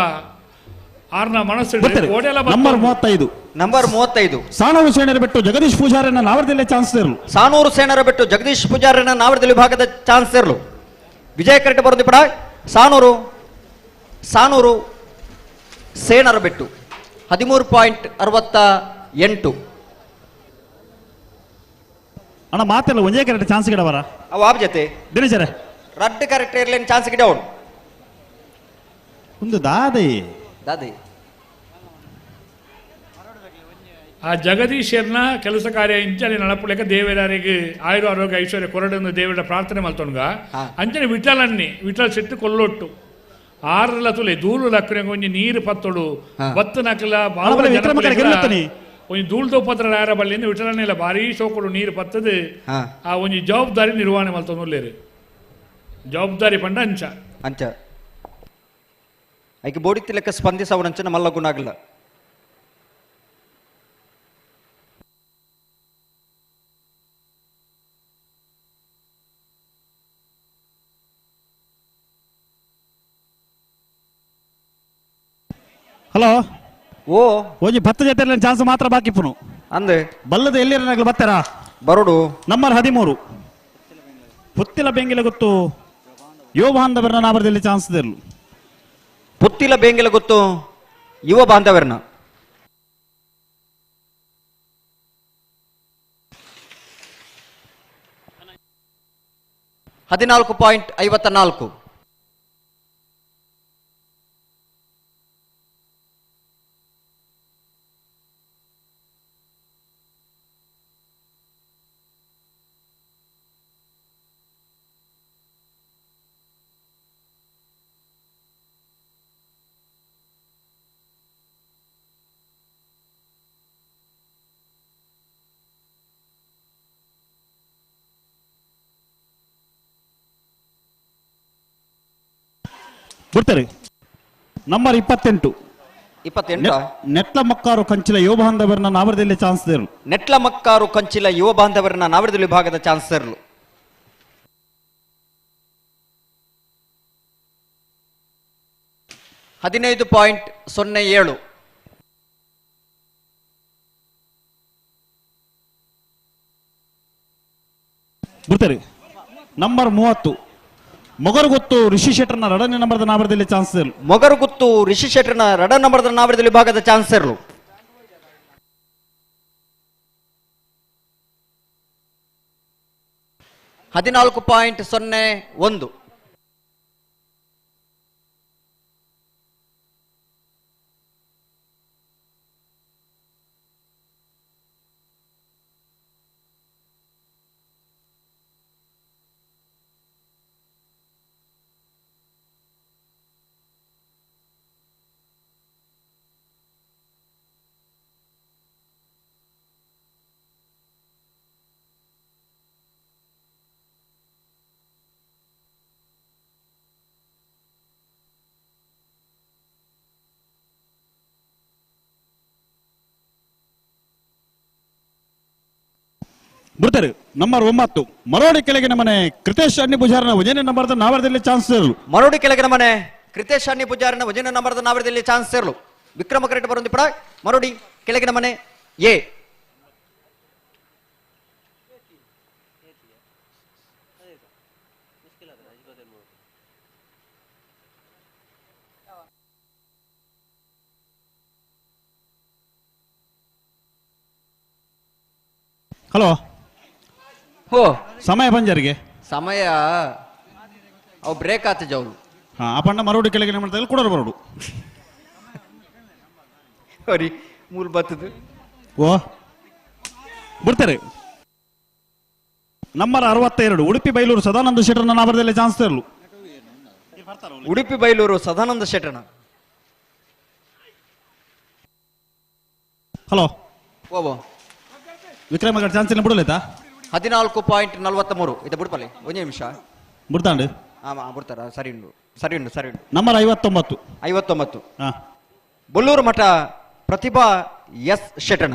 ಆರ್ನ ಮನಸ್ಸು. ನಂಬರ್ 35, ನಂಬರ್ 35 ಸಾನೂರು ಸೇನರ ಬಿಟ್ಟು ಜಗದೀಶ್ ಪೂಜಾರನ ನಾವರದಲ್ಲಿ ಚಾನ್ಸರ್. ಸಾನೂರು ಸೇನರ ಬಿಟ್ಟು ಜಗದೀಶ್ ಪೂಜಾರನ ನಾವರದಲ್ಲಿ ವಿಭಾಗದ ಚಾನ್ಸರ್ಲು. ವಿಜಯ ಕರೆಕ್ಟ್ ಬರೋದು ಪಡ. ಸಾನೂರು ಸಾನೂರು ಸೇನರ ಬಿಟ್ಟು 13.68. ಅಣ್ಣ ಮಾತೆಲ್ಲ ಒಂದೇ ಕರೆಕ್ಟ್ ಚಾನ್ಸ್ ಗಿಡವರ ಅವು ಆಬ್ ಜೊತೆ ದಿನಚರೆ ರಡ್ಡು ಕರೆಕ್ಟ್ ಇರ್ಲೇನು ಚಾನ್ಸ್ ಗಿಡ ಅವನು ಒಂದು ದಾದೆ ದಾದೆ. ಆ ಜಗದೀಶರ್ನ ಕೆಲಸ ಕಾರ್ಯ ಇಂಚನೆ ನಡಪುಲೆಕ ದೇವರಾರಿಗೆ ಆಯುರ ಆರೋಗ್ಯ ಐಶ್ವರ್ಯ ಕೊರಡನ್ನು ದೇವರ ಪ್ರಾರ್ಥನೆ ಮಲ್ತೊನ್ಗ. ಅಂಚನೆ ವಿಠಲನ್ನಿ ವಿಠಲ್ ಸೆಟ್ಟು ಕೊಲ್ಲೊಟ್ಟು ಆರಲ ತುಲೆ ಧೂಳು ಲಕ್ಕನೆ ಒಂಜಿ ನೀರು ಪತ್ತೊಡು ಬತ್ತು ನಕಲ ಒಂಜಿ ಧೂಳು ದೋಪತ್ರ ಯಾರ ಬಲ್ಲಿಂದ ವಿಠಲನ್ನೆಲ್ಲ ಭಾರೀ ಶೋಕಡು ನೀರು ಪತ್ತದು ಆ ಒಂಜಿ ಜವಾಬ್ದಾರಿ ನಿರ್ವಹಣೆ ಮಲ್ತೊಂದುಲ್ಲೇರು. ಜವಾಬ್ದಾರಿ ಪಂಡ ಅಂಚ ಅಂಚ ಐಕೆ ಬೋಡಿತಿ ಲೆಕ್ಕ ಸ್ಪಂದಿಸವನಂಚನ ಮಲ್ಲ ಗುಣಾಗಲ್ಲ. ಹಲೋ ಓ ಒಂಜಿ ಭತ್ತ ಜೊತೆ ಚಾನ್ಸ್ ಮಾತ್ರ ಬಾಕಿ ಪುನು ಅಂದೆ ಬಲ್ಲದ ಎಲ್ಲಿರನಾಗ್ಲು ಬತ್ತಾರಾ ಬರೋಡು. ನಂಬರ್ 13 ಪುತ್ತಿಲ ಬೆಂಗಿಲ ಗೊತ್ತು ಯುವ ಬಾಂಧವರನ್ನ ನಾವರದಲ್ಲಿ ಚಾನ್ಸ್ ಇರಲು. ಪುತ್ತಿಲ ಬೆಂಗಿಲ ಗೊತ್ತು ಯುವ ಬಾಂಧವರನ್ನ 14.54. ಬಿಡ್ತಾರೆ. ನಂಬರ್ 28 28 ನೆಟ್ಲ ಮಕ್ಕಾರು ಕಂಚಿಲ ಯುವ ಬಾಂಧವರನ್ನ ನಾವರದಲ್ಲಿ ಚಾನ್ಸ್ ದೇರು. ನೆಟ್ಲ ಮಕ್ಕಾರು ಕಂಚಿಲ ಯುವ ಬಾಂಧವರನ್ನ ನಾವರದಲ್ಲಿ ವಿಭಾಗದ ಚಾನ್ಸರ್ಲು. 15.07. ಬಿಡ್ತಾರೆ. ನಂಬರ್ 30 ಮೊಗರುಗುತ್ತು ಋಷಿ ಶೆಟ್ಟರ್ನ ಎರಡನೇ ನಂಬರ್ದ ನಾವರದಲ್ಲಿ ಚಾನ್ಸರ್. ಮೊಗರುಗುತ್ತು ಋಷಿ ಶೆಟ್ಟರ್ನ ಎರಡನೇ ನಂಬರ್ದ ನಾವರದಲ್ಲಿ ವಿಭಾಗದ ಚಾನ್ಸರ್ಲು. 14.01. ಬಿಡ್ತಾರೆ. ನಂಬರ್ 9 ಮರೋಡಿ ಕೆಳಗಿನ ಮನೆ ಕೃತೇಶ್ ಅಣ್ಣಿ ಪೂಜಾರನ ವಜನೆ ನಂಬರ್ದ ನಾವರದಲ್ಲಿ ಚಾನ್ಸ್ ಇರಲು. ಮರೋಡಿ ಕೆಳಗಿನ ಮನೆ ಕೃತೇಶ್ ಅಣ್ಣಿ ಪೂಜಾರನ ವಜನೆ ನಂಬರ್ದ ನಾವರದಲ್ಲಿ ಚಾನ್ಸ್ ಇರಲು. ವಿಕ್ರಮ ಕರೆಕ್ಟ್ ಬರೋದು ಪಡ. ಮರೋಡಿ ಕೆಳಗಿನ ಮನೆ ಎ. ಹಲೋ ಓ ಸಮಯ ಪಂಜರಿಗೆ ಸಮಯ ಅವು ಬ್ರೇಕ್ ಆತ ಜೌಲು ಹಾ ಅಪಣ್ಣ ಮರೋಡು ಕೆಳಗೆ ಮಾಡ್ತಾ ಕೊಡೋರು ಬರೋಡು ಸರಿ ಮೂಲ ಬತ್ತದು ಓ ಬಿಡ್ತಾರೆ. ನಂಬರ್ 62 ಉಡುಪಿ ಬೈಲೂರು ಸದಾನಂದ ಶೆಟ್ಟರ್ನ ನಾವರದಲ್ಲಿ ಚಾನ್ಸ್ ತರಲು. ಉಡುಪಿ ಬೈಲೂರು ಸದಾನಂದ ಶೆಟ್ಟರ್ನ. ಹಲೋ ಓ ವಿಕ್ರಮ ಚಾನ್ಸ್ ಇಲ್ಲ ಬಿಡಲೇತಾ? 14.43 ಇದು ಬಿಡ್ಪಲ್ಲಿ ಒಂದು ನಿಮಿಷ ಬಿಡ್ತಾಂಡು. ಆಮಾ ಬಿಡ್ತಾರ ಸರಿ ಉಂಡು ಸರಿ ಉಂಡು ಸರಿ ಉಂಡು. ನಂಬರ್ 59 59 ಬೊಲ್ಲೂರು ಮಠ ಪ್ರತಿಭಾ ಎಸ್ ಶೆಟ್ಟಣ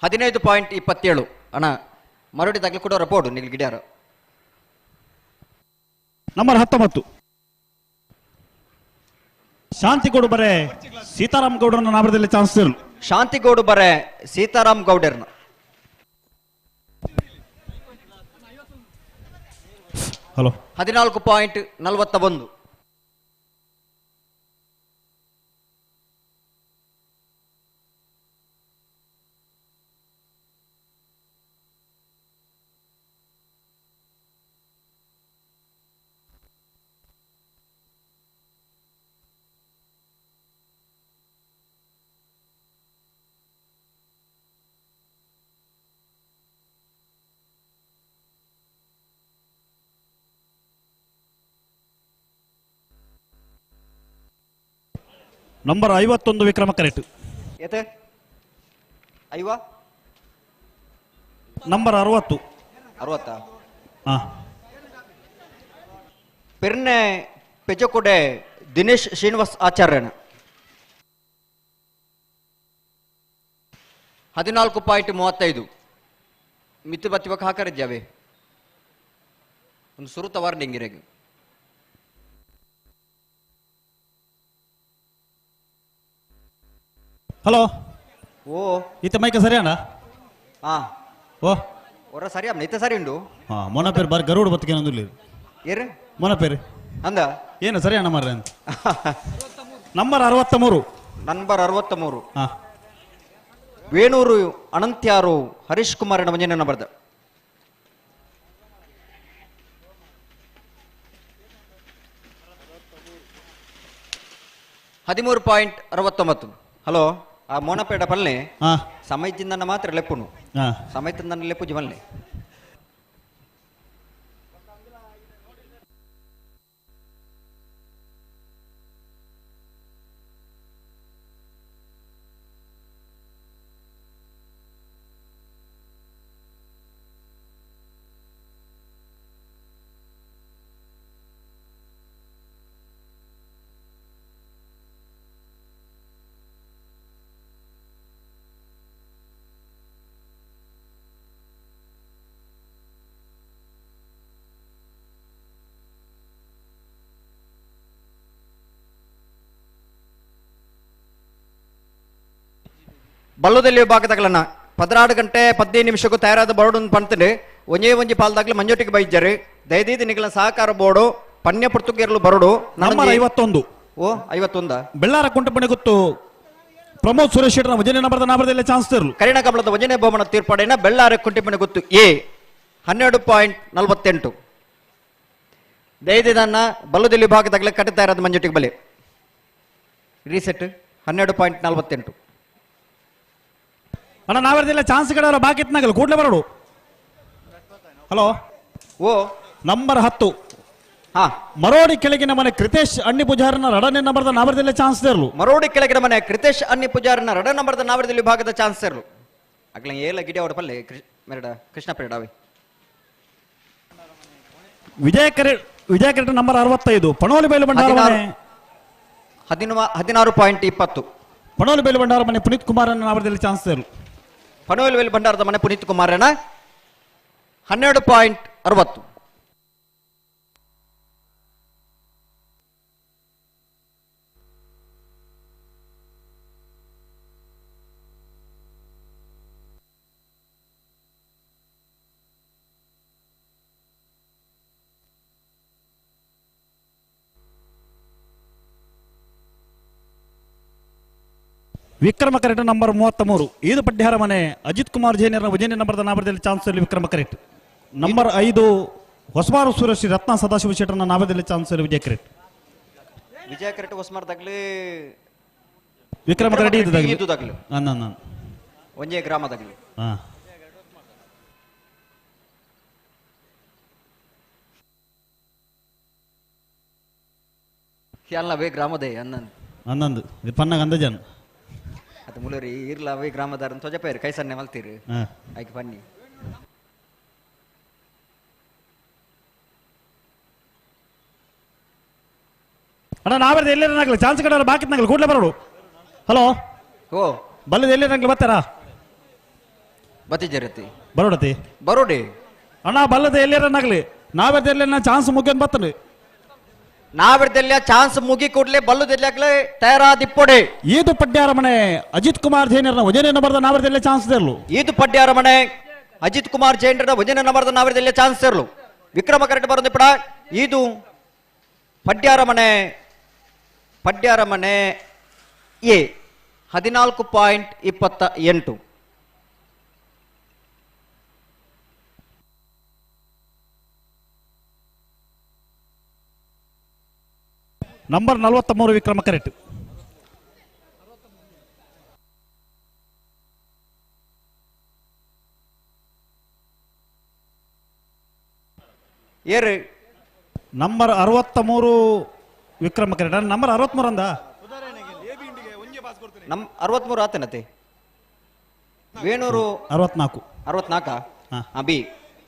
15.27 ಅಣ್ಣ ಮರಡಿ ತಗ್ಲಿ ಕೂಡ ರಿಪೋರ್ಟ್ ನಿಲ್ ಗಿಡ್ಯಾರು. ನಂಬರ್ 19 ಶಾಂತಿಗೌಡ ಬರೆ ಸೀತಾರಾಮ್ ಗೌಡರನ್ನ ನಾಮದಲ್ಲಿ ಚಾನ್ಸ್ ಇರಲು. ಶಾಂತಿಗೌಡ ಬರೆ ಸೀತಾರಾಮ್ ಗೌಡರ್ನ. Hello 14.41 number 51 Vikrama correct. ಏತೆ ಐವಾ ನಂಬರ್ 60 60 ಪೆರ್ನೆ ಪೆಜಕೊಡೆ ದಿನೇಶ್ ಶ್ರೀನಿವಾಸ್ ಆಚಾರ್ಯನ 14.35 ಮಿತ್ತು ಬತ್ತಿವಕ್ಕೆ ಹಾಕರಿದ್ದಾವೆ ಒಂದು ಸುರುತ ವಾರ್ನಿಂಗ್ ಇರಗೆ. ಹಲೋ ಓ ಈತ ಮೈಕ ಸರಿ ಅಣ್ಣ? ಹಾ ಓ ಹೊರ ಸರಿ ಅಮ್ಮ ಈತ ಸರಿ ಉಂಡು. ಹಾ ಮೊನ ಪೇರು ಬಾರಿ ಗರುಡು ಬತ್ತಿಗೆ ನಂದು ಏರು ಮೊನ ಪೇರು ಅಂದ ಏನು ಸರಿ ಅಣ್ಣ ಮಾರ್ರೆ ಅಂತ. ನಂಬರ್ 63 ನಂಬರ್ 63 ಹಾ ವೇಣೂರು ಅನಂತ್ಯಾರು ಹರೀಶ್ ಕುಮಾರ್ ಮಂಜನ ಬರ್ದ. 13.69 ಹಲೋ ಆ ಮೋನಪೇಟ ಪಲ್ಲೆ ಸಮಯದಿಂದ ಮಾತ್ರ ಲೆಪ್ಪುನು ಸಮಯದಿಂದ ಲೆಪ್ಪು ಜಮಲ್ಲೆ. ಬಲ್ಲದಲ್ಲಿ ವಿಭಾಗದಾಗಲನ್ನ 16 ಗಂಟೆ 15 ನಿಮಿಷಕ್ಕೂ ತಯಾರಾದ ಬೋರ್ಡ್ ಒಂದು ಪಂತಂಡು ಒಂಜೇ ಒಂಜಿ ಪಾಲ್ದಾಗ್ಲಿ ಮಂಜೋಟಿಗೆ ಬೈಜಾರು ದಯದೀದಿ ನಿಗಳ ಸಹಕಾರ ಬೋರ್ಡು ಪನ್ಯ ಪುರ್ತುಗೇರ್ಲು ಬರೋಡು. ನಂಬರ್ 51 ಓ 51 ಬೆಳ್ಳಾರ ಕುಂಟಪಣೆ ಗೊತ್ತು ಪ್ರಮೋದ್ ಸುರೇಶ್ ಶೆಟ್ಟರ್ ವಜನೆ ನಂಬರ್ದ ನಾಮದಲ್ಲಿ ಚಾನ್ಸ್ ತರಲು. ಕರಿಣ ಕಮಲದ ವಜನೆ ಬಹುಮಾನ ತೀರ್ಪಾಡಿನ ಬೆಳ್ಳಾರ ಕುಂಟಿಪಣೆ ಗೊತ್ತು ಎ 12.48 ದಯದಿದನ್ನ ಬಲ್ಲದಲ್ಲಿ ವಿಭಾಗದಾಗಲೇ ಕಟ್ಟ ತಯಾರಾದ ಮಂಜೋಟಿಗೆ ಬಲೆ ರೀಸೆಟ್ 12.48 ಅಣ್ಣ ನಾವರ್ದಿಲ್ಲ ಚಾನ್ಸ್ ಕಡೆ ಬಾಕಿ ಇತ್ನಾಗಲ್ಲ ಕೂಡಲೇ ಬರೋಡು. ಹಲೋ ಓ ನಂಬರ್ 10 ಹಾ ಮರೋಡಿ ಕೆಳಗಿನ ಮನೆ ಕೃತೇಶ್ ಅಣ್ಣಿ ಪೂಜಾರನ ರಡನೆ ನಂಬರ್ದ ನಾವರದಲ್ಲೇ ಚಾನ್ಸ್ ತರಲು. ಮರೋಡಿ ಕೆಳಗಿನ ಮನೆ ಕೃತೇಶ್ ಅಣ್ಣಿ ಪೂಜಾರನ ರಡ ನಂಬರ್ದ ನಾವರದಲ್ಲಿ ವಿಭಾಗದ ಚಾನ್ಸ್ ತರಲು. ಅಗ್ಲ ಏಲ ಗಿಡ ಅವರ ಪಲ್ಲೆ ಮೆರಡ ಕೃಷ್ಣ ಪೇಡಾವೆ. ವಿಜಯ ಕರೆಟ್ ನಂಬರ್ 65 ಪಣೋಲಿ ಬೈಲು ಭಂಡಾರ ಮನೆ 16.20 ಪಣೋಲಿ ಬೈಲು ಭಂಡಾರ ಮನೆ ಪುನೀತ್ ಕುಮಾರ್ ನಾವರದಲ್ಲಿ ಚಾನ್ಸ್ ತರಲು. ಪಣೋಲಿ ಭಂಡಾರದ ಮನೆ ಪುನೀತ್ ಕುಮಾರನ 12.60 Vikrama correct number 33 ಇದು ಪಡ್ಯಾರ ಮನೆ ಅಜಿತ್ ಕುಮಾರ್ ಜೈನರ ವಿಜಯ ನಂಬರ್ದ ನಾಬರದಲ್ಲಿ ಚಾನ್ಸ್ ವಿಕ್ರಮ ಕರೆಕ್ಟ್. ನಂಬರ್ 5 ಹೊಸಮಾರು ಸೂರ್ಯಶ್ರೀ ರತ್ನ ಸದಾಶಿವ ಶೆಟ್ಟರ್ನ ನಾಬರದಲ್ಲಿ ಚಾನ್ಸ್ ವಿಜಯ correct. Vijaya correct ಹೊಸಮಾರ್ ದಗ್ಲಿ Vikrama correct ಇದು ದಗ್ಲಿ ಅನ್ನ ಒಂಜೇ ಗ್ರಾಮದಾಗಲಿ. ಹಾ ಅವೇ ಗ್ರಾಮದೇ ಅನ್ನಂದು ಅನ್ನಂದು ಇದು ಪನ್ನಾಗ ಅಂದಜಾನು ಅದು ಮುಲರಿ ಇರ್ಲ ಅವೇ ಗ್ರಾಮದಾರ ತೊಜಪೇರು ಕೈ ಸನ್ನೆ ಮಲ್ತೀರಿ ಆಯ್ಕೆ ಬನ್ನಿ. ಅಣ್ಣ ನಾವೇರ್ದು ಎಲ್ಲೇನಾಗಲಿ ಚಾನ್ಸ್ ಕಡೆ ಬಾಕಿ ನಾಗಲಿ ಕೂಡಲೇ ಬರೋಡು. ಹಲೋ ಓ ಬಲ್ಲದ ಎಲ್ಲೇನಾಗ್ಲಿ ಬರ್ತಾರಾ? ಬತ್ತಿಜರತಿ ಬರೋಡತಿ ಬರೋಡಿ ಅಣ್ಣ ಬಲ್ಲದ ಎಲ್ಲೇನಾಗಲಿ ನಾವೇರ್ದು ಎಲ್ಲೇನ ಚಾನ್ಸ್ ಮುಗಿಯೋನ್ ಬರ್ತಾನೆ. ನಾವಿರ್ದೆಲ್ಲ ಚಾನ್ಸ್ ಮುಗಿ ಕೂಡಲೇ ಬಲ್ಲುದೆಲ್ಲಾಗ್ಲೇ ತಯಾರಾದಿಪ್ಪೊಡೆ. ಈದು ಪಡ್ಯಾರ ಮನೆ ಅಜಿತ್ ಕುಮಾರ್ ಜೈನರ ವಜನ ನಂಬರ್ದ ನಾವಿರ್ದೆಲ್ಲ ಚಾನ್ಸ್ ಇರಲು. ಈದು ಪಡ್ಯಾರ ಮನೆ ಅಜಿತ್ ಕುಮಾರ್ ಜೈನರ ವಜನ ನಂಬರ್ದ ನಾವಿರ್ದೆಲ್ಲ ಚಾನ್ಸ್ ಇರಲು. ವಿಕ್ರಮ ಕರೆಕ್ಟ್ ಬರೋದು ಪಡ ಈದು ಪಡ್ಯಾರ ಮನೆ ಪಡ್ಯಾರ ಮನೆ ಎ 14.28. Number 43 Vikrama correct. ಏರು number 63 Vikrama correct. Number 63 ಅಂದ ನಮ್ 63 ಆತನತೆ ವೇಣೂರು 64 64 ಬಿ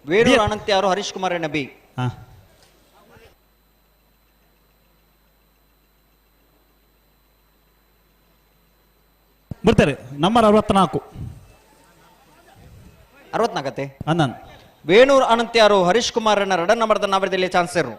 ವೇಣೂರು ಅನಂತ್ಯಾರು ಹರೀಶ್ ಕುಮಾರ್ ಎನ್ನ ಬಿ. ಬರ್ತಾರೆ ನಂಬರ್ 64 64 ಅನ್ನನ್ ವೇಣೂರು ಅನಂತ್ಯಾರು ಹರೀಶ್ ಕುಮಾರ್ ಅನ್ನ ರಡನ್ ನಂಬರ್ದ ನಾವರದಲ್ಲಿ ಚಾನ್ಸರ್.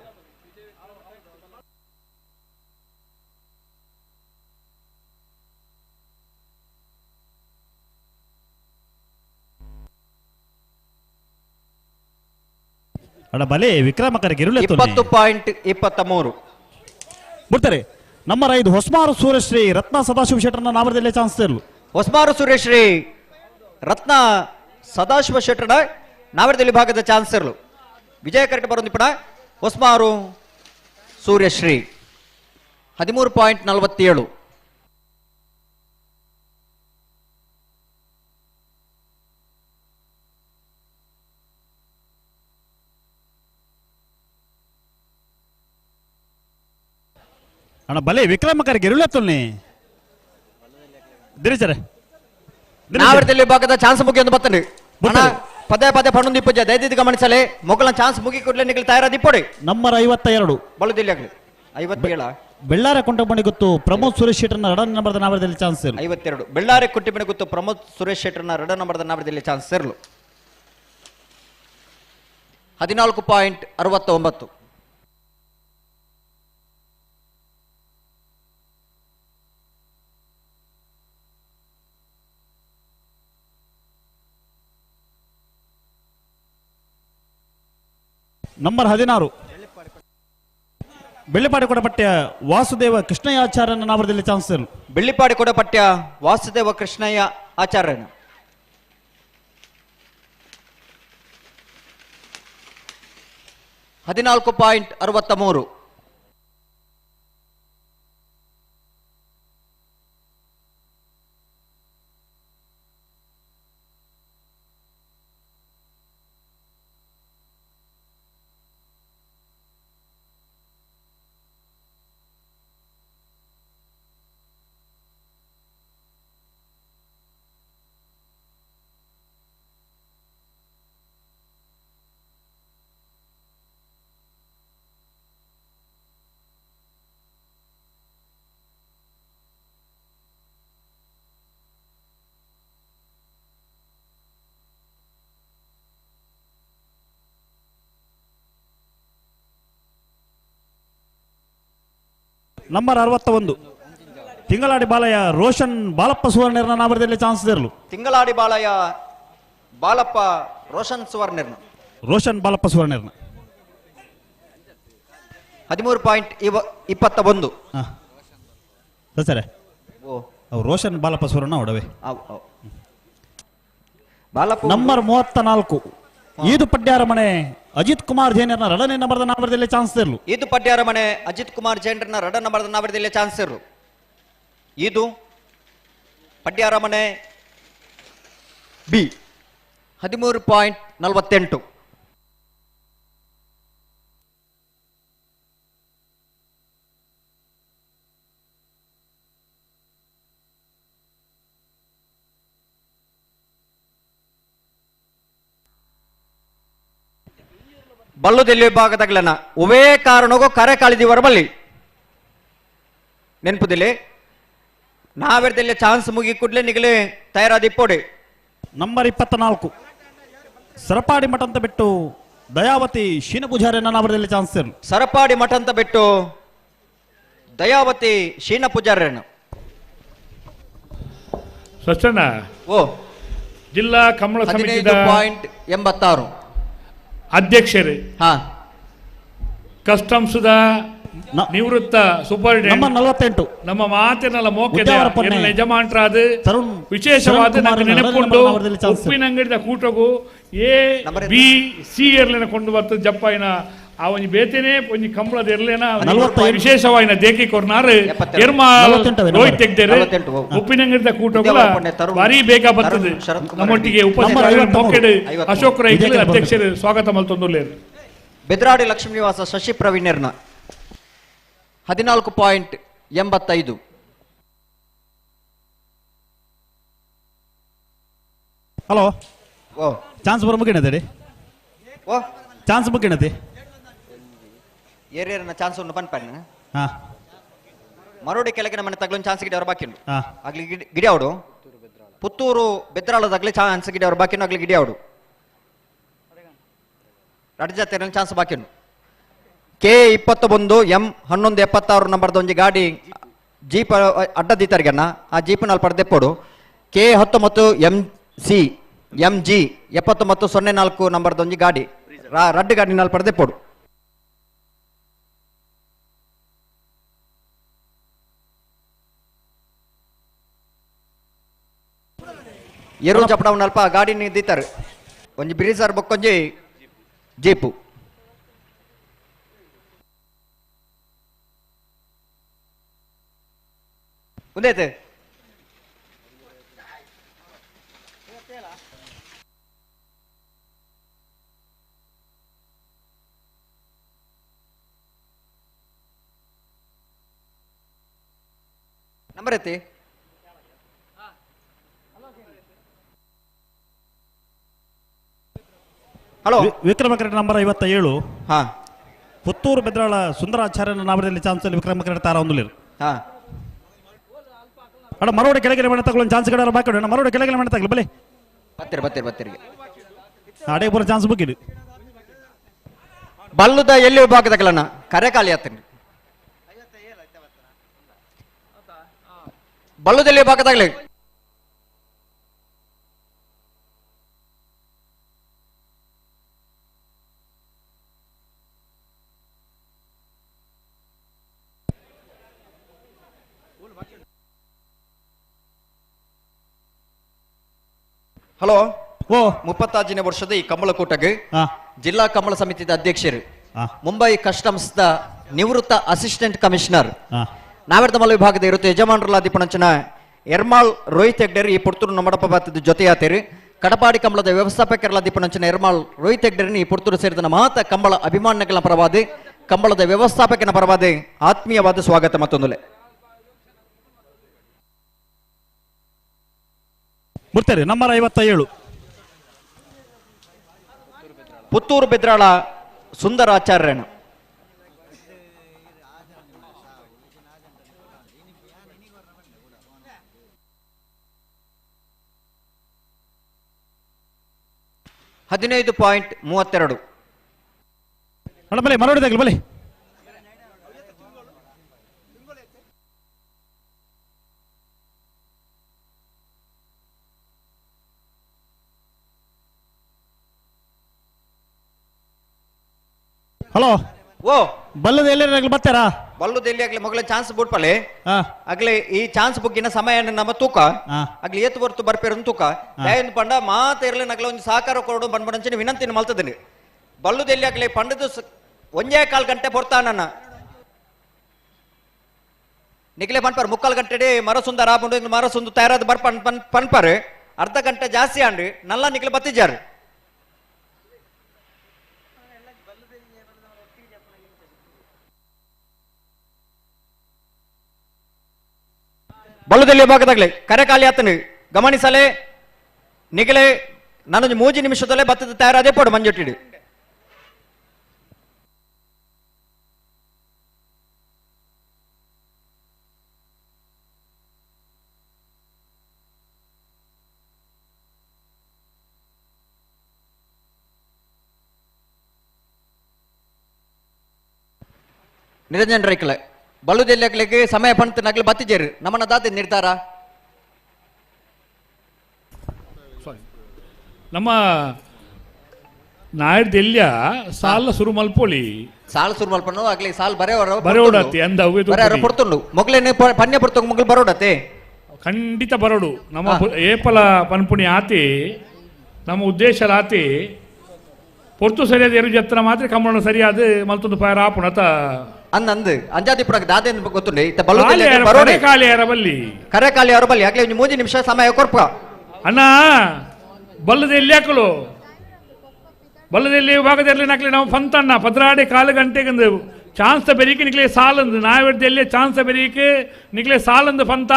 ಅಡ ಬಲೆ ವಿಕ್ರಮ ಕರೆಗೆ 20.23 ಬರ್ತಾರೆ. ನಂಬರ್ 5 ಹೊಸಮಾರು ಸೂರ್ಯಶ್ರೀ ರತ್ನ ಸದಾಶಿವ ಶೆಟ್ಟರ್ನ ನಾವರದಲ್ಲಿ ಚಾನ್ಸ್ ಇರಲು. ಹೊಸಮಾರು ಸೂರ್ಯಶ್ರೀ ರತ್ನ ಸದಾಶಿವ ಶೆಟ್ಟರ್ನ ನಾವರದಲ್ಲಿ ಭಾಗದ ಚಾನ್ಸ್ ಇರಲು. ವಿಜಯ ಕರೆಕ್ಟ್ ಬರೋದು ಪಡ ಹೊಸಮಾರು ಸೂರ್ಯಶ್ರೀ 13.47. ಅಣ್ಣ ಬಲೆ ವಿಕ್ರಮ ಕರೆಗೆ ಇರುಳತ್ತಲ್ನಿ ದಿರಿಸರೆ ನಾವರದಲ್ಲಿ ಭಾಗದ ಚಾನ್ಸ್ ಮುಗಿ ಒಂದು ಬರ್ತದೆ ಪದೇ ಪದೇ ಪಣ್ಣೊಂದು ಇಪ್ಪಜ್ಜ ದಯದಿದ್ದು ಗಮನಿಸಲೆ ಮೊಗಲ ಚಾನ್ಸ್ ಮುಗಿ ಕೂಡಲೇ ನಿಗಲ್ ತಯಾರಾದಿಪ್ಪೊಡೆ. ನಂಬರ್ 52 ಬಳುದಿಲ್ಲ ಆಗಲಿ 57 ಬೆಳ್ಳಾರೆ ಕುಂಟಮಣಿ ಗೊತ್ತು ಪ್ರಮೋದ್ ಸುರೇಶ್ ಶೆಟ್ಟರ್ನ ರಡನ್ ನಂಬರ್ದ ನಾವರದಲ್ಲಿ ಚಾನ್ಸ್ ಇರಲು. 52 ಬೆಳ್ಳಾರೆ ಕುಂಟಮಣಿ ಗೊತ್ತು ಪ್ರಮೋದ್ ಸುರೇಶ್ ಶೆಟ್ಟರ್ನ ರಡನ್ ನಂಬರ್ದ ನಾವರದಲ್ಲಿ ಚಾನ್ಸ್ ಇರಲು. 14.69. ನಂಬರ್ 16 ಬೆಳ್ಳಿಪಾಡಿ ಕೊಡಪಟ್ಯ ವಾಸುದೇವ ಕೃಷ್ಣಯ್ಯ ಆಚಾರ್ಯನ ನಾಮದಲ್ಲಿ ಚಾನ್ಸ್ ಇರಲು. ಬೆಳ್ಳಿಪಾಡಿ ಕೊಡಪಟ್ಯ ವಾಸುದೇವ ಕೃಷ್ಣಯ್ಯ ಆಚಾರ್ಯನ 14.63. ನಂಬರ್ 61 ತಿಂಗಳಾಡಿ ಬಾಲಯ್ಯ ರೋಷನ್ ಬಾಲಪ್ಪ ಸುವರ್ಣರ್ನ ನಾಮದಲ್ಲಿ ಚಾನ್ಸ್ ಇರಲು. ತಿಂಗಳಾಡಿ ಬಾಲಯ್ಯ ಬಾಲಪ್ಪ ರೋಷನ್ ಸುವರ್ಣರ್ನ ರೋಷನ್ ಬಾಲಪ್ಪ ಸುವರ್ಣರ್ನ 13.21. ಸರಿ. ಓ ಅವು ರೋಷನ್ ಬಾಲಪ್ಪ ಸುವರ್ಣ ಒಡವೆ. ಬಾಲಪ್ಪ ನಂಬರ್ 34 ಈದು ಪಡ್ಯಾರ ಮನೆ ಅಜಿತ್ ಕುಮಾರ್ ಜೈನರ್ನ ರಡನೇ ನಂಬರ್ದ ನಾವರದಲ್ಲಿ ಚಾನ್ಸ್ ಇರಲು. ಈದು ಪಡ್ಯಾರ ಮನೆ ಅಜಿತ್ ಕುಮಾರ್ ಜೈನರ್ನ ರಡ ನಂಬರ್ದ ನಾವರದಲ್ಲಿ ಚಾನ್ಸ್ ಇರಲು. ಈದು ಪಡ್ಯಾರ ಮನೆ ಬಿ 13.48. ಬಲ್ಲುದೆಲ್ಲಿ ವಿಭಾಗದಾಗ್ಲನ ಉವೇ ಕಾರಣಕ್ಕೂ ಕರೆ ಕಾಳಿದೀವರ ಬಲ್ಲಿ ನೆನಪುದಿಲ್ಲ ನಾವೆರ್ದೆಲ್ಲ ಚಾನ್ಸ್ ಮುಗಿ ಕೂಡಲೇ ನಿಗಲೇ ತಯಾರಾದಿಪ್ಪೋಡೆ. ನಂಬರ್ 24 ಸರಪಾಡಿ ಮಠಂತ ಬಿಟ್ಟು ದಯಾವತಿ ಶೀನ ಪೂಜಾರಿ ನಾವರದಲ್ಲಿ ಚಾನ್ಸ್ ಇರಲು. ಸರಪಾಡಿ ಮಠಂತ ಬಿಟ್ಟು ದಯಾವತಿ ಶೀನ ಪೂಜಾರ್ಯನ. ಸಚ್ಚಣ್ಣ ಓ ಜಿಲ್ಲಾ ಕಮಲ ಸಮಿತಿಯ 15.86 ಅಧ್ಯಕ್ಷರೇ, ಕಸ್ಟಮ್ಸ್ ನಿವೃತ್ತ ಸೂಪರಿಂಟೆಂಡೆಂಟ್ 48 ನಮ್ಮ ಮಾತಿನಲ್ಲ ಮೋಕೆದ ಯಜಮಾನ್ರಾದ ವಿಶೇಷವಾದ ನೆನಪುಂಡು. ಉಪ್ಪಿನ ಅಂಗಡಿದ ಕೂಟಗೂ A B C ಎರ್ಲೆನ ಕೊಂಡು ಬರ್ತದೆ ಜಪ್ಪಾಯಿನ ಆ ಒಂಜಿ ಬೇತೇನೆ ಒಂಜಿ ಕಂಬಳದ ಎರ್ಲೇನ ವಿಶೇಷವಾಯಿನ ದೇಕಿ ಕೊರ್ನಾರು ಎರ್ಮಾಲ್ ರೋಹಿತ್ ತೆಗ್ದೇರು. ಉಪ್ಪಿನ ಅಂಗಡಿದ ಕೂಟಗಳ ಭಾರಿ ಬೇಗ ಬರ್ತದೆ. ನಮ್ಮೊಟ್ಟಿಗೆ ಉಪಸ್ಥಿತ ಮೋಕೆಡ್ ಅಶೋಕ್ ರೈ ಅಧ್ಯಕ್ಷರು ಸ್ವಾಗತ ಮಲ್ತೊಂದುಲ್ಲೇರು. ಬೆದ್ರಾಡಿ ಲಕ್ಷ್ಮೀ ನಿವಾಸ ಶಶಿ ಪ್ರವೀಣರ್ನ 14.85. ಹಲೋ ಓ ಚಾನ್ಸ್ ಬರ ಮುಗಿಣದೆ ಓ ಚಾನ್ಸ್ ಮುಗಿಣದೆ ಏರಿಯರ್ನ ಚಾನ್ಸ್ ಉಂಡು ಪನ್ಪಣ್ಣ. ಮರೋಡಿ ಕೆಳಗಿನ ಮನೆ ತಗ್ಲೊಂದು ಚಾನ್ಸ್ ಗಿಡ ಅವ್ರ ಬಾಕಿ ಉಂಡು. ಆಗ್ಲಿ ಗಿಡಿ ಅವಡು ಪುತ್ತೂರು ಬೆದ್ರಾಳದಾಗ್ಲಿ ಚಾನ್ಸ್ ಗಿಡ ಅವ್ರ ಬಾಕಿ ಉಂಡು. ಆಗ್ಲಿ ಗಿಡಿ ಅವಡು ರಡ್ಜಾತೆರಲ್ಲಿ ಚಾನ್ಸ್ ಬಾಕಿ ಉಂಡು. K 21 M 1176 ನಂಬರ್ದ ಒಂಜಿ ಗಾಡಿ ಜೀಪ್ ಅಡ್ಡದಿತ್ತರಿಗಣ್ಣ ಆ ಜೀಪ್ನಲ್ಲಿ ಪಡೆದೆಪ್ಪೋಡು. K 19 M C M G 7904 ನಂಬರ್ದ ಒಂಜಿ ಗಾಡಿ ರಡ್ಡು ಗಾಡಿನಲ್ಲಿ ಪಡೆದೆಪ್ಪೋಡು. ಎರು ಚಪಡವನಲ್ಪ ಗಾಡಿ ನಿಂದಿತ್ತಾರೆ ಒಂಜಿ ಬ್ರೀಸರ್ ಬೊಕ್ಕೊಂಜಿ ಜೀಪು. ಒಂದೈತೆ ನಂಬರ್ ಐತಿ. ಹಲೋ ವಿಕ್ರಮ ಕ್ರೀಡೆ ನಂಬರ್ 57 ಹಾ ಪುತ್ತೂರು ಬೆದ್ರಾಳ ಸುಂದರಾಚಾರ್ಯನ ನಾಮದಲ್ಲಿ ಚಾನ್ಸ್ ವಿಕ್ರಮ ಕ್ರೀಡೆ ತಾರ ಒಂದು ಹಾ ಅಣ್ಣ ಮರೋಡಿ ಕೆಳಗೆ ಮನೆ ತಗೊಳ್ಳೋ ಚಾನ್ಸ್ ಕಡೆ ಬಾಕಿ ಅಣ್ಣ ಮರೋಡಿ ಕೆಳಗೆ ಮನೆ ತಗೊಳ್ಳಿ ಬಲೆ ಬತ್ತೀರಿ ಬತ್ತೀರಿ ಬತ್ತೀರಿಗೆ ಅಡೆ ಬರೋ ಚಾನ್ಸ್ ಬುಕ್ಕಿಡು. ಬಲ್ಲುದ ಎಲ್ಲಿ ವಿಭಾಗದಾಗಲಣ್ಣ ಕರೆ ಖಾಲಿ ಆತನಿ. ಬಲ್ಲುದಲ್ಲಿ ವಿಭಾಗದಾಗಲಿ ಹಲೋ ಓ 35ನೇ ವರ್ಷದ ಈ ಕಂಬಳಕೂಟಗೆ ಜಿಲ್ಲಾ ಕಂಬಳ ಸಮಿತಿಯ ಅಧ್ಯಕ್ಷರು ಮುಂಬೈ ಕಸ್ಟಮ್ಸ್ the ನಿವೃತ್ತ ಅಸಿಸ್ಟೆಂಟ್ ಕಮಿಷನರ್ ನಾವೆರ್ದಮಲ್ಲ ವಿಭಾಗದ ಇರುತ್ತೆ ಯಜಮಾನರಲಾದಿಪಣಂಚನ ಎರ್ಮಾಳ್ ರೋಹಿತ್ ಹೆಗ್ಡೇರ್ ಈ ಪುರ್ತೂರು ನಮ್ಮಡಪ್ಪ ಬಾತದ ಜೊತೆಯಾತೇರಿ. ಕಡಪಾಡಿ ಕಂಬಳದ ವ್ಯವಸ್ಥಾಪಕರಲಾದಿಪಣಂಚನ ಎರ್ಮಾಳ್ ರೋಹಿತ್ ಹೆಗ್ಡೇರಿನ ಈ ಪುರ್ತೂರು ಸೇರಿದ ಮಾತ ಕಂಬಳ ಅಭಿಮಾನಿಗಳ ಪರವಾದಿ ಕಂಬಳದ ವ್ಯವಸ್ಥಾಪಕನ ಪರವಾದಿ ಆತ್ಮೀಯವಾದ ಸ್ವಾಗತ ಮತ್ತೊಂದುಲೆ. ಬರ್ತಾರೆ ನಂಬರ್ 57 ಪುತ್ತೂರು ಬೆದ್ರಾಳ ಸುಂದರಾಚಾರ್ಯನ. 15.32. ಬಲೆ ಮರೋಡಿ ತಗಲಿ ಬಲೆ ಹಲೋ ಓ ಬಲ್ಲದ ಎಲ್ಲರೂ ಬರ್ತಾರಾ? ಬಲ್ಲು ದೆಲ್ಲಿ ಆಗ್ಲಿ ಮೊಗಲ ಚಾನ್ಸ್ ಬುಡ್ಪಲೆ ಅಗ್ಲೆ ಈ ಚಾನ್ಸ್ ಬುಕ್ಕಿನ ಸಮಯ ನಮ್ಮ ತೂಕ ಅಗ್ಲಿ ಏತು ಬರ್ತು ಬರ್ಪೇರು ತೂಕ ದಯನ್ ಪಂಡ ಮಾತ ಇರ್ಲಿ ನಗಲ ಒಂದು ಸಹಕಾರ ಕೊರಡು ಬಂದ್ಬಡಂಚಿನ ವಿನಂತಿನ ಮಲ್ತದನಿ ಬಲ್ಲು ದೆಲ್ಲಿ ಆಗ್ಲಿ ಪಂಡದು ಒಂಜೇ ಕಾಲ್ ಗಂಟೆ ಪೊರ್ತಾನನ್ನ ನಿಖಲೆ ಪನ್ಪರ್ ಮುಕ್ಕಾಲ್ ಗಂಟೆ ಮರಸುಂದರ ಆಪುಂಡು ಮರಸುಂದು ತಯಾರಾದ ಬರ್ಪನ್ ಪನ್ಪರ್ ಅರ್ಧ ಗಂಟೆ ಜಾಸ್ತಿ ಆಂಡ್ ನಲ್ಲ ನಿಖಲೆ ಬತ್ತಿಜಾರು. ಬಲ್ಲುದಲ್ಲಿ ಭಾಗದಾಗಲಿ ಕರೆಕಾಲಿ ಆತನು ಗಮನಿಸಲೆ ನಿಗಲೆ ನಾನೊಂದು ಮೂಜಿ ನಿಮಿಷದಲ್ಲೇ ಬತ್ತದ ತಯಾರಾದೇ ಪೋಡು ಮಂಜುಟ್ಟಿಡು. ನಿರಂಜನ್ ರೈಕಲೆ ಬಲ್ಲುದೆಲ್ಲಿ ಹಾಕ್ಲಿಕ್ಕೆ ಸಮಯ ಪಂತ ನಗಲು ಬತ್ತಿಜೇರು ನಮ್ಮನ್ನ ದಾತೆ ನಿರ್ಧಾರ. ನಮ್ಮ ನಾಯರ್ದೆಲ್ಲಿಯ ಸಾಲ ಸುರು ಮಲ್ಪೊಳಿ ಸಾಲ ಸುರು ಮಲ್ಪನು ಆಗ್ಲಿ ಸಾಲ ಬರೆಯವರ ಬರೋಡತಿ ಅಂದ ಬರೆಯವರ ಪೊರ್ತುಂಡು ಮೊಗಲೇನೆ ಪನ್ಯ ಪೊರ್ತುಂಡು ಮೊಗಲು ಬರೋಡತೆ ಖಂಡಿತ ಬರೋಡು. ನಮ್ಮ ಏಪಲ ಪನ್ಪುಣಿ ಆತಿ ನಮ್ಮ ಉದ್ದೇಶ ಆತಿ ಪೊರ್ತು ಸರಿಯಾದ ಎರಡು ಜತ್ರ ಮಾತ್ರ ಕಮ್ಮಣ ಸರಿಯಾದ ಮಲ್ತೊಂದು ಪಾರ ಆಪುಣತ ಅಂದ್ ಅಂಜಾದಿ ಪುಡಕ್ ದಾದೆ ಗೊತ್ತುಂಡೆ ಇತ್ತ ಬಲ್ಲುದೆಲ್ಲಿ ಬರೋಡೆ ಖಾಲಿ ಯಾರ ಬಲ್ಲಿ ಕರೆ ಖಾಲಿ ಯಾರ ಬಲ್ಲಿ ಆಗ್ಲಿ ಒಂದು ಮೂಜಿ ನಿಮಿಷ ಸಮಯ ಕೊರ್ಪ ಅಣ್ಣ. ಬಲ್ಲದೆಲ್ಲಿ ಹಾಕಲು ಬಲ್ಲದೆಲ್ಲಿ ವಿಭಾಗದಲ್ಲಿ ನಾಕ್ಲಿ ನಾವು ಫಂತಣ್ಣ ಪದ್ರಾಡೆ ಕಾಲು ಗಂಟೆಗೆ ಚಾನ್ಸ್ ಬೆರೀಕೆ ನಿಕ್ಲೆ ಸಾಲಂದು ನಾವೆಡ್ದೆಲ್ಲಿ ಚಾನ್ಸ್ ಬೆರೀಕೆ ನಿಕ್ಲೆ ಸಾಲಂದು ಫಂತ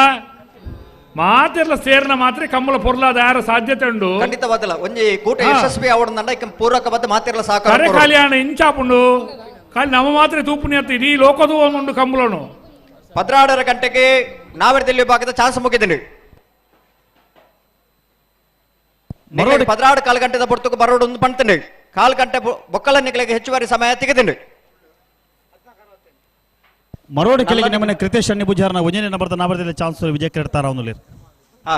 ಮಾತೆಲ್ಲ ಸೇರ್ನ ಮಾತ್ರ ಕಮ್ಮಲ ಪೊರ್ಲಾದ ಯಾರ ಸಾಧ್ಯತೆ ಉಂಡು ಖಂಡಿತವಾದಲ್ಲ ಒಂಜಿ ಕೂಟ ಯಶಸ್ವಿ ಅವಡಂದಂಡ ಇಕ್ಕ ಪೂರಕವಾದ ಮಾತಿರಲ್ಲ ಸಾಕು ಕರೆ ಖಾಲಿ ಅಣ್ಣ ಇಂಚಾಪುಂಡು ಖಾಲಿ ನಮ್ಮ ಮಾತ್ರ ತೂಪುನಿ ಅಂತ ಇಡೀ ಲೋಕದೂ ಉಂಡು ಕಂಬಳನು. 16 ಗಂಟೆಗೆ ನಾವೆಡ್ದೆಲ್ಲಿ ವಿಭಾಗದ ಚಾನ್ಸ್ ಮುಗಿದ್ದೀನಿ. 16 ಕಾಲು ಗಂಟೆದ ಪೊರ್ತುಕು ಬರೋಡು ಒಂದು ಪಂತಂಡು ಕಾಲು ಗಂಟೆ ಬೊಕ್ಕಲ ನಿಗಲಿಗೆ ಹೆಚ್ಚುವರಿ ಸಮಯ ತೆಗೆದಿಂಡು. ಮರೋಡಿ ಕೆಳಗೆ ನಮ್ಮನೆ ಕೃತೇಶ್ ಅಣ್ಣಿ ಪೂಜಾರನ ಒಂಜನೇ ನಂಬರ್ದ ನಾವರದಲ್ಲಿ ಚಾನ್ಸ್ ವಿಜಯ ಕ್ರೀಡ್ತಾರ ಅವನು. ಹಾ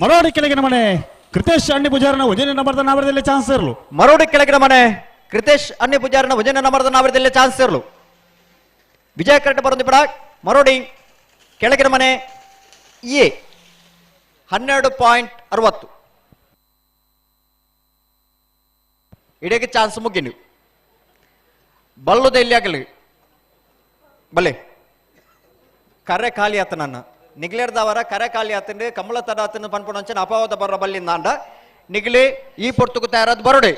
ಮರೋಡಿ ಕೆಳಗಿನ ಮನೆ ಕೃತೇಶ್ ಅಣ್ಣಿ ಪೂಜಾರನ ಒಂಜನೇ ನಂಬರ್ದ ನಾವರದಲ್ಲಿ ಚಾನ್ಸ್ ಇರಲು. ಮರೋಡಿ ಕೆಳಗಿನ ಮನೆ ಕೃತೇಶ್ ಅಣ್ಣಿ ಪೂಜಾರನ ಒಂಜನೇ ನಂಬರ್ದ ನಾವರದಲ್ಲಿ ಚಾನ್ಸ್ ಇರಲು. ವಿಜಯ ಕರೆಕ್ಟ್ ಬರೋದು ಬಿಡ. ಮರೋಡಿ ಕೆಳಗಿನ ಮನೆ ಎ 12.60 ಇಡೀ ಚಾನ್ಸ್ ಮುಗಿನು. ಬಲ್ಲುದ ಎಲ್ಲಿ ಆಗಲಿ ಬಲ್ಲೆ ಕರೆ ಖಾಲಿ ಆತ ನನ್ನ ನಿಗ್ಲೇರ್ದವರ ಕರೆ ಖಾಲಿ ಆತಂದ್ರೆ ಕಮಲ ತಡ ಆತನ ಪನ್ಪುಣಂಚನ ಅಪವಾದ ಬರ ಬಲ್ಲಿಂದಾಂಡ ನಿಗ್ಲಿ ಈ ಪೊರ್ತುಕು ತಯಾರಾದ ಬರೋಡೆ.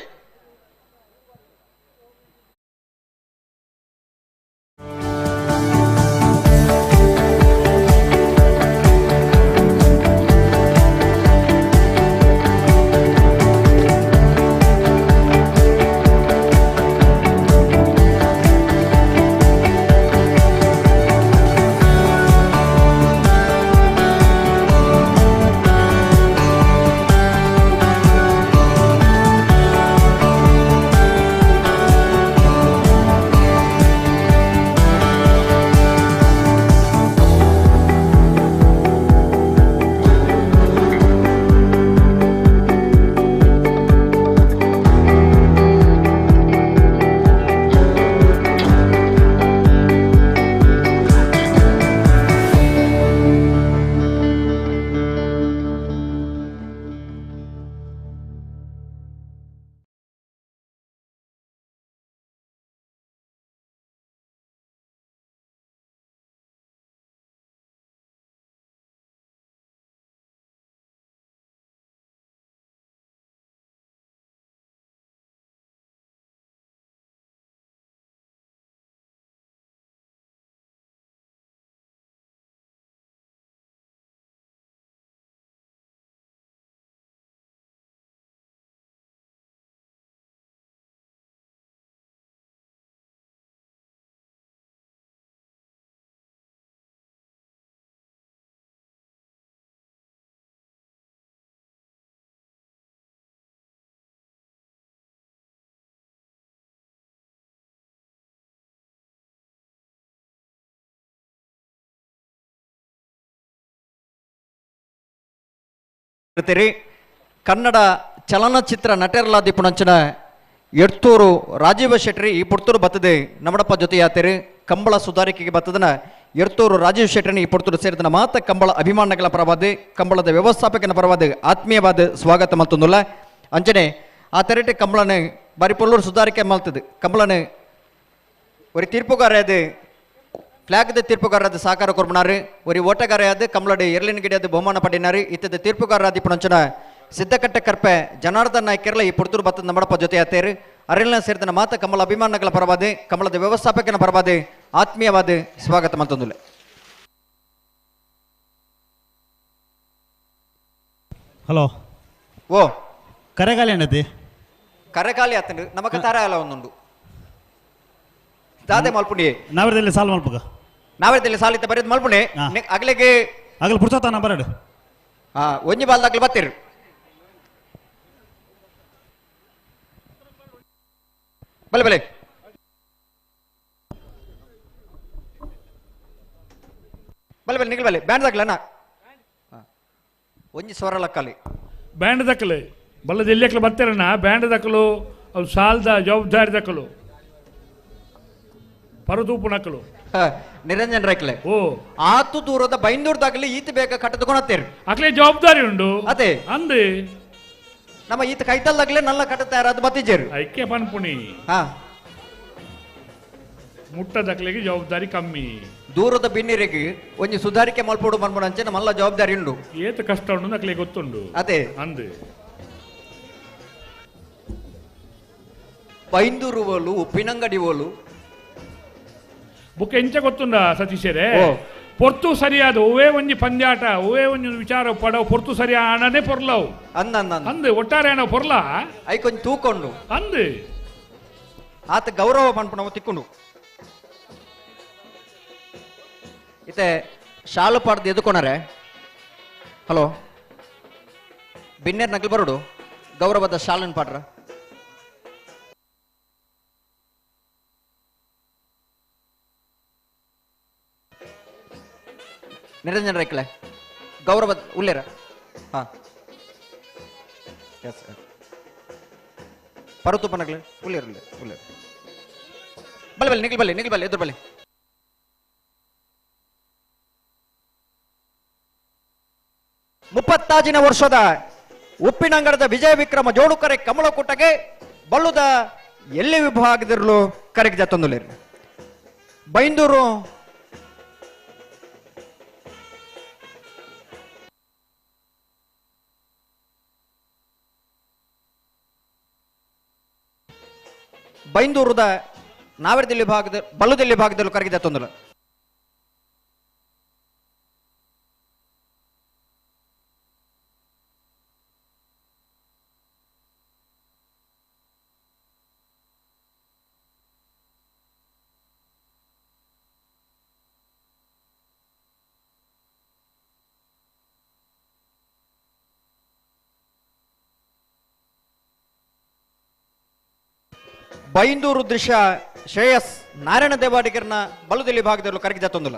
ಇರ್ತೀರಿ. ಕನ್ನಡ ಚಲನಚಿತ್ರ ನಟರಲಾದಿ ಪುಣಂಚನ ಎಡ್ತೂರು ರಾಜೀವ ಶೆಟ್ರಿ ಈ ಪುರ್ತೂರು ಬತ್ತದೆ ನಮ್ಮಡಪ್ಪ ಜೊತೆ ಯಾತೇರಿ ಕಂಬಳ ಸುಧಾರಿಕೆಗೆ ಬತ್ತದನ ಎಡ್ತೂರು ರಾಜೀವ್ ಶೆಟ್ಟರಿನ ಈ ಪುರ್ತೂರು ಸೇರಿದನ ಮಾತ ಕಂಬಳ ಅಭಿಮಾನಗಳ ಪರವಾದ ಕಂಬಳದ ವ್ಯವಸ್ಥಾಪಕನ ಪರವಾದ ಆತ್ಮೀಯವಾದ ಸ್ವಾಗತ ಮಲ್ತೊಂದುಲ್ಲ. ಅಂಚನೆ ಆ ತೆರಟೆ ಕಂಬಳನೆ ಬಾರಿ ಪೊಲ್ಲೂರು ಸುಧಾರಿಕೆ ಮಲ್ತದೆ ಕಂಬಳನೆ ஒரு ತೀರ್ಪುಗಾರ ಫ್ಲಾಗ್ದ ತೀರ್ಪುಗಾರರಾದ ಸಹಕಾರ ಕೊರ್ಮನಾರು ஒரு ಓಟಗಾರ ಕಮಲಡಿ ಎರಲಿನ ಗಿಡಿಯಾದ ಬಹುಮಾನ ಪಡೆಯಿನಾರು. ಇತ್ತದ ತೀರ್ಪುಗಾರರಾದ ಪುಣಂಚನ ಸಿದ್ದಕಟ್ಟೆ ಕರ್ಪೆ ಜನಾರ್ದನ್ ನಾಯ್ಕರ್ಲ ಈ ಪುರ್ತೂರು ಬತ್ತದ ನಮ್ಮಡಪ್ಪ ಜೊತೆ ಆತೇರು ಅರಿಲ್ನ ಸೇರಿದ ಮಾತ ಕಮಲ ಅಭಿಮಾನಗಳ ಪರವಾದ ಕಮಲದ ವ್ಯವಸ್ಥಾಪಕನ ಪರವಾದ ಆತ್ಮೀಯವಾದ ಸ್ವಾಗತ ಮತ್ತೊಂದುಲೆ. ಹಲೋ ಓ ಕರೆಗಾಲಿ ಅಣ್ಣತಿ ಕರೆಗಾಲಿ ಆತಂಡು ನಮಕ ತಾರ ಅಲ್ಲ ಒಂದುಂಡು ದಾದೆ ಮಲ್ಪುಂಡಿ ನಾವರದಲ್ಲಿ ಸಾಲ್ ಮಲ್ಪುಗ ನಾವರದಲ್ಲಿ ಸಾಲಿತ ಬರೆದು ಮಲ್ಪುಂಡಿ ಅಗಲಿಗೆ ಅಗಲ ಪುರ್ಸೋತಾನ ಬರಡು ಹಾ ಒಂಜಿ ಬಾಲ್ದಾಗ್ಲಿ ಬತ್ತೀರಿ ಬಲೆ ಬಲೆ ಬಲೆ ಬಲೆ ನಿಗಲ್ ಬಲೆ ಬ್ಯಾಂಡ್ ದಾಕ್ಲಣ್ಣ ಒಂಜಿ ಸ್ವರ ಲಕ್ಕಲಿ ಬ್ಯಾಂಡ್ ದಕ್ಕಲು ಬಲ್ಲದ ಎಲ್ಲಿ ಬರ್ತಾರಣ್ಣ ಬ್ಯಾಂಡ್ ದಕ್ಕಲು ಅವು ಸಾಲದ ಜವಾಬ್ದಾರಿ ದಕ್ಕಲು ಪರದೂಪು ನಕಲು ನಿರಂಜನ್ ರೈಕ್ಲೆ ಓ ಆತು ದೂರದ ಬೈಂದೂರ್ದಾಗಲಿ ಈತ ಬೇಗ ಕಟ್ಟದುಕೊಳತ್ತೇರಿ ಅಕ್ಲೆ ಜವಾಬ್ದಾರಿ ಉಂಡು ಅದೇ ಅಂದೆ ನಮ್ಮ ಈತ ಕೈತಲ್ದಾಗಲೇ ನಲ್ಲ ಕಟ್ಟ ತಯಾರಾದ ಬತ್ತಿಜೇರು ಐಕ್ಯ ಪನ್ಪುಣಿ ಹಾ ಮುಟ್ಟದಕ್ಲೆಗೆ ಜವಾಬ್ದಾರಿ ಕಮ್ಮಿ ದೂರದ ಬಿನ್ನಿರಿಗೆ ಒಂಜಿ ಸುಧಾರಿಕೆ ಮಲ್ಪೋಡು ಮನ್ಪುಣ ಅಂಚೆ ನಮ್ಮಲ್ಲ ಜವಾಬ್ದಾರಿ ಉಂಡು ಏತ ಕಷ್ಟ ಉಂಡು ಅಕ್ಲೆ ಗೊತ್ತುಂಡು ಅದೇ ಅಂದೆ ಬೈಂದೂರು ಓಲು ಉಪ್ಪಿನಂಗಡಿ ಓಲು ಬುಕ್ ಎಂಚ ಗೊತ್ತುಂಡ ಸತೀಶರೇ ಪೊರ್ತು ಸರಿಯಾದ ಒವೇ ಒಂಜಿ ಪಂದ್ಯಾಟ ಒವೇ ಒಂಜಿ ವಿಚಾರ ಪಡವು ಪೊರ್ತು ಸರಿಯಾಣನೇ ಪೊರ್ಲವು ಅಂದ ಅಂದು ಒಟ್ಟಾರೆ ಏನೋ ಪೊರ್ಲ I ಕೊಂಚ ತೂಕೊಂಡು ಅಂದು ಆತ ಗೌರವ ಪನ್ಪುಣವು ತಿಕ್ಕೊಂಡು ಇತ್ತೆ ಶಾಲು ಪಾಡ್ದು ಎದುಕೊಣರೆ ಹಲೋ ಬಿನ್ನೇರ್ ನಗಲ್ ಬರೋಡು ಗೌರವದ ಶಾಲನ್ ಪಾಡ್ರ ನಿರಂಜನ್ ರೈಕ್ಲೆ ಗೌರವ ಉಲ್ಲೇರ ಹಾ ಎಸ್ ಪರತುಪನಗ್ಲೆ ಉಲ್ಲೇರು ಉಲ್ಲೇರು ಉಲ್ಲೇರು ಬಲೆ ಬಲೆ ನಿಗಲ್ ಬಲೆ ನಿಗಲ್ ಬಲೆ ಎದುರು ಬಲೆ 35ನೇ ವರ್ಷದ ಉಪ್ಪಿನಂಗಡದ ವಿಜಯ ವಿಕ್ರಮ ಜೋಡುಕರೆ ಕಮಲಕೂಟಗೆ ಬಳ್ಳುದ ಎಲ್ಲಿ ವಿಭಾಗದಿರಲು ಕರೆಗೆ ಜತ್ತೊಂದುಲೇರು ಬೈಂದೂರು ಬೈಂದೂರುದ ನಾವರದಿಲ್ಲಿ ಭಾಗದ ಬಲ್ಲುದಿಲ್ಲಿ ಭಾಗದಲ್ಲೂ ಕರಗಿದೆ ತೊಂದರೆ. ಬೈಂದೂರು ದೃಶ್ಯ ಶ್ರೇಯಸ್ ನಾರಾಯಣ ದೇವಾಡಿಗರ್ನ ಬಲುದಿಲ್ಲಿ ಭಾಗದಲ್ಲೂ ಕರಗಿದ ತೊಂದಲ.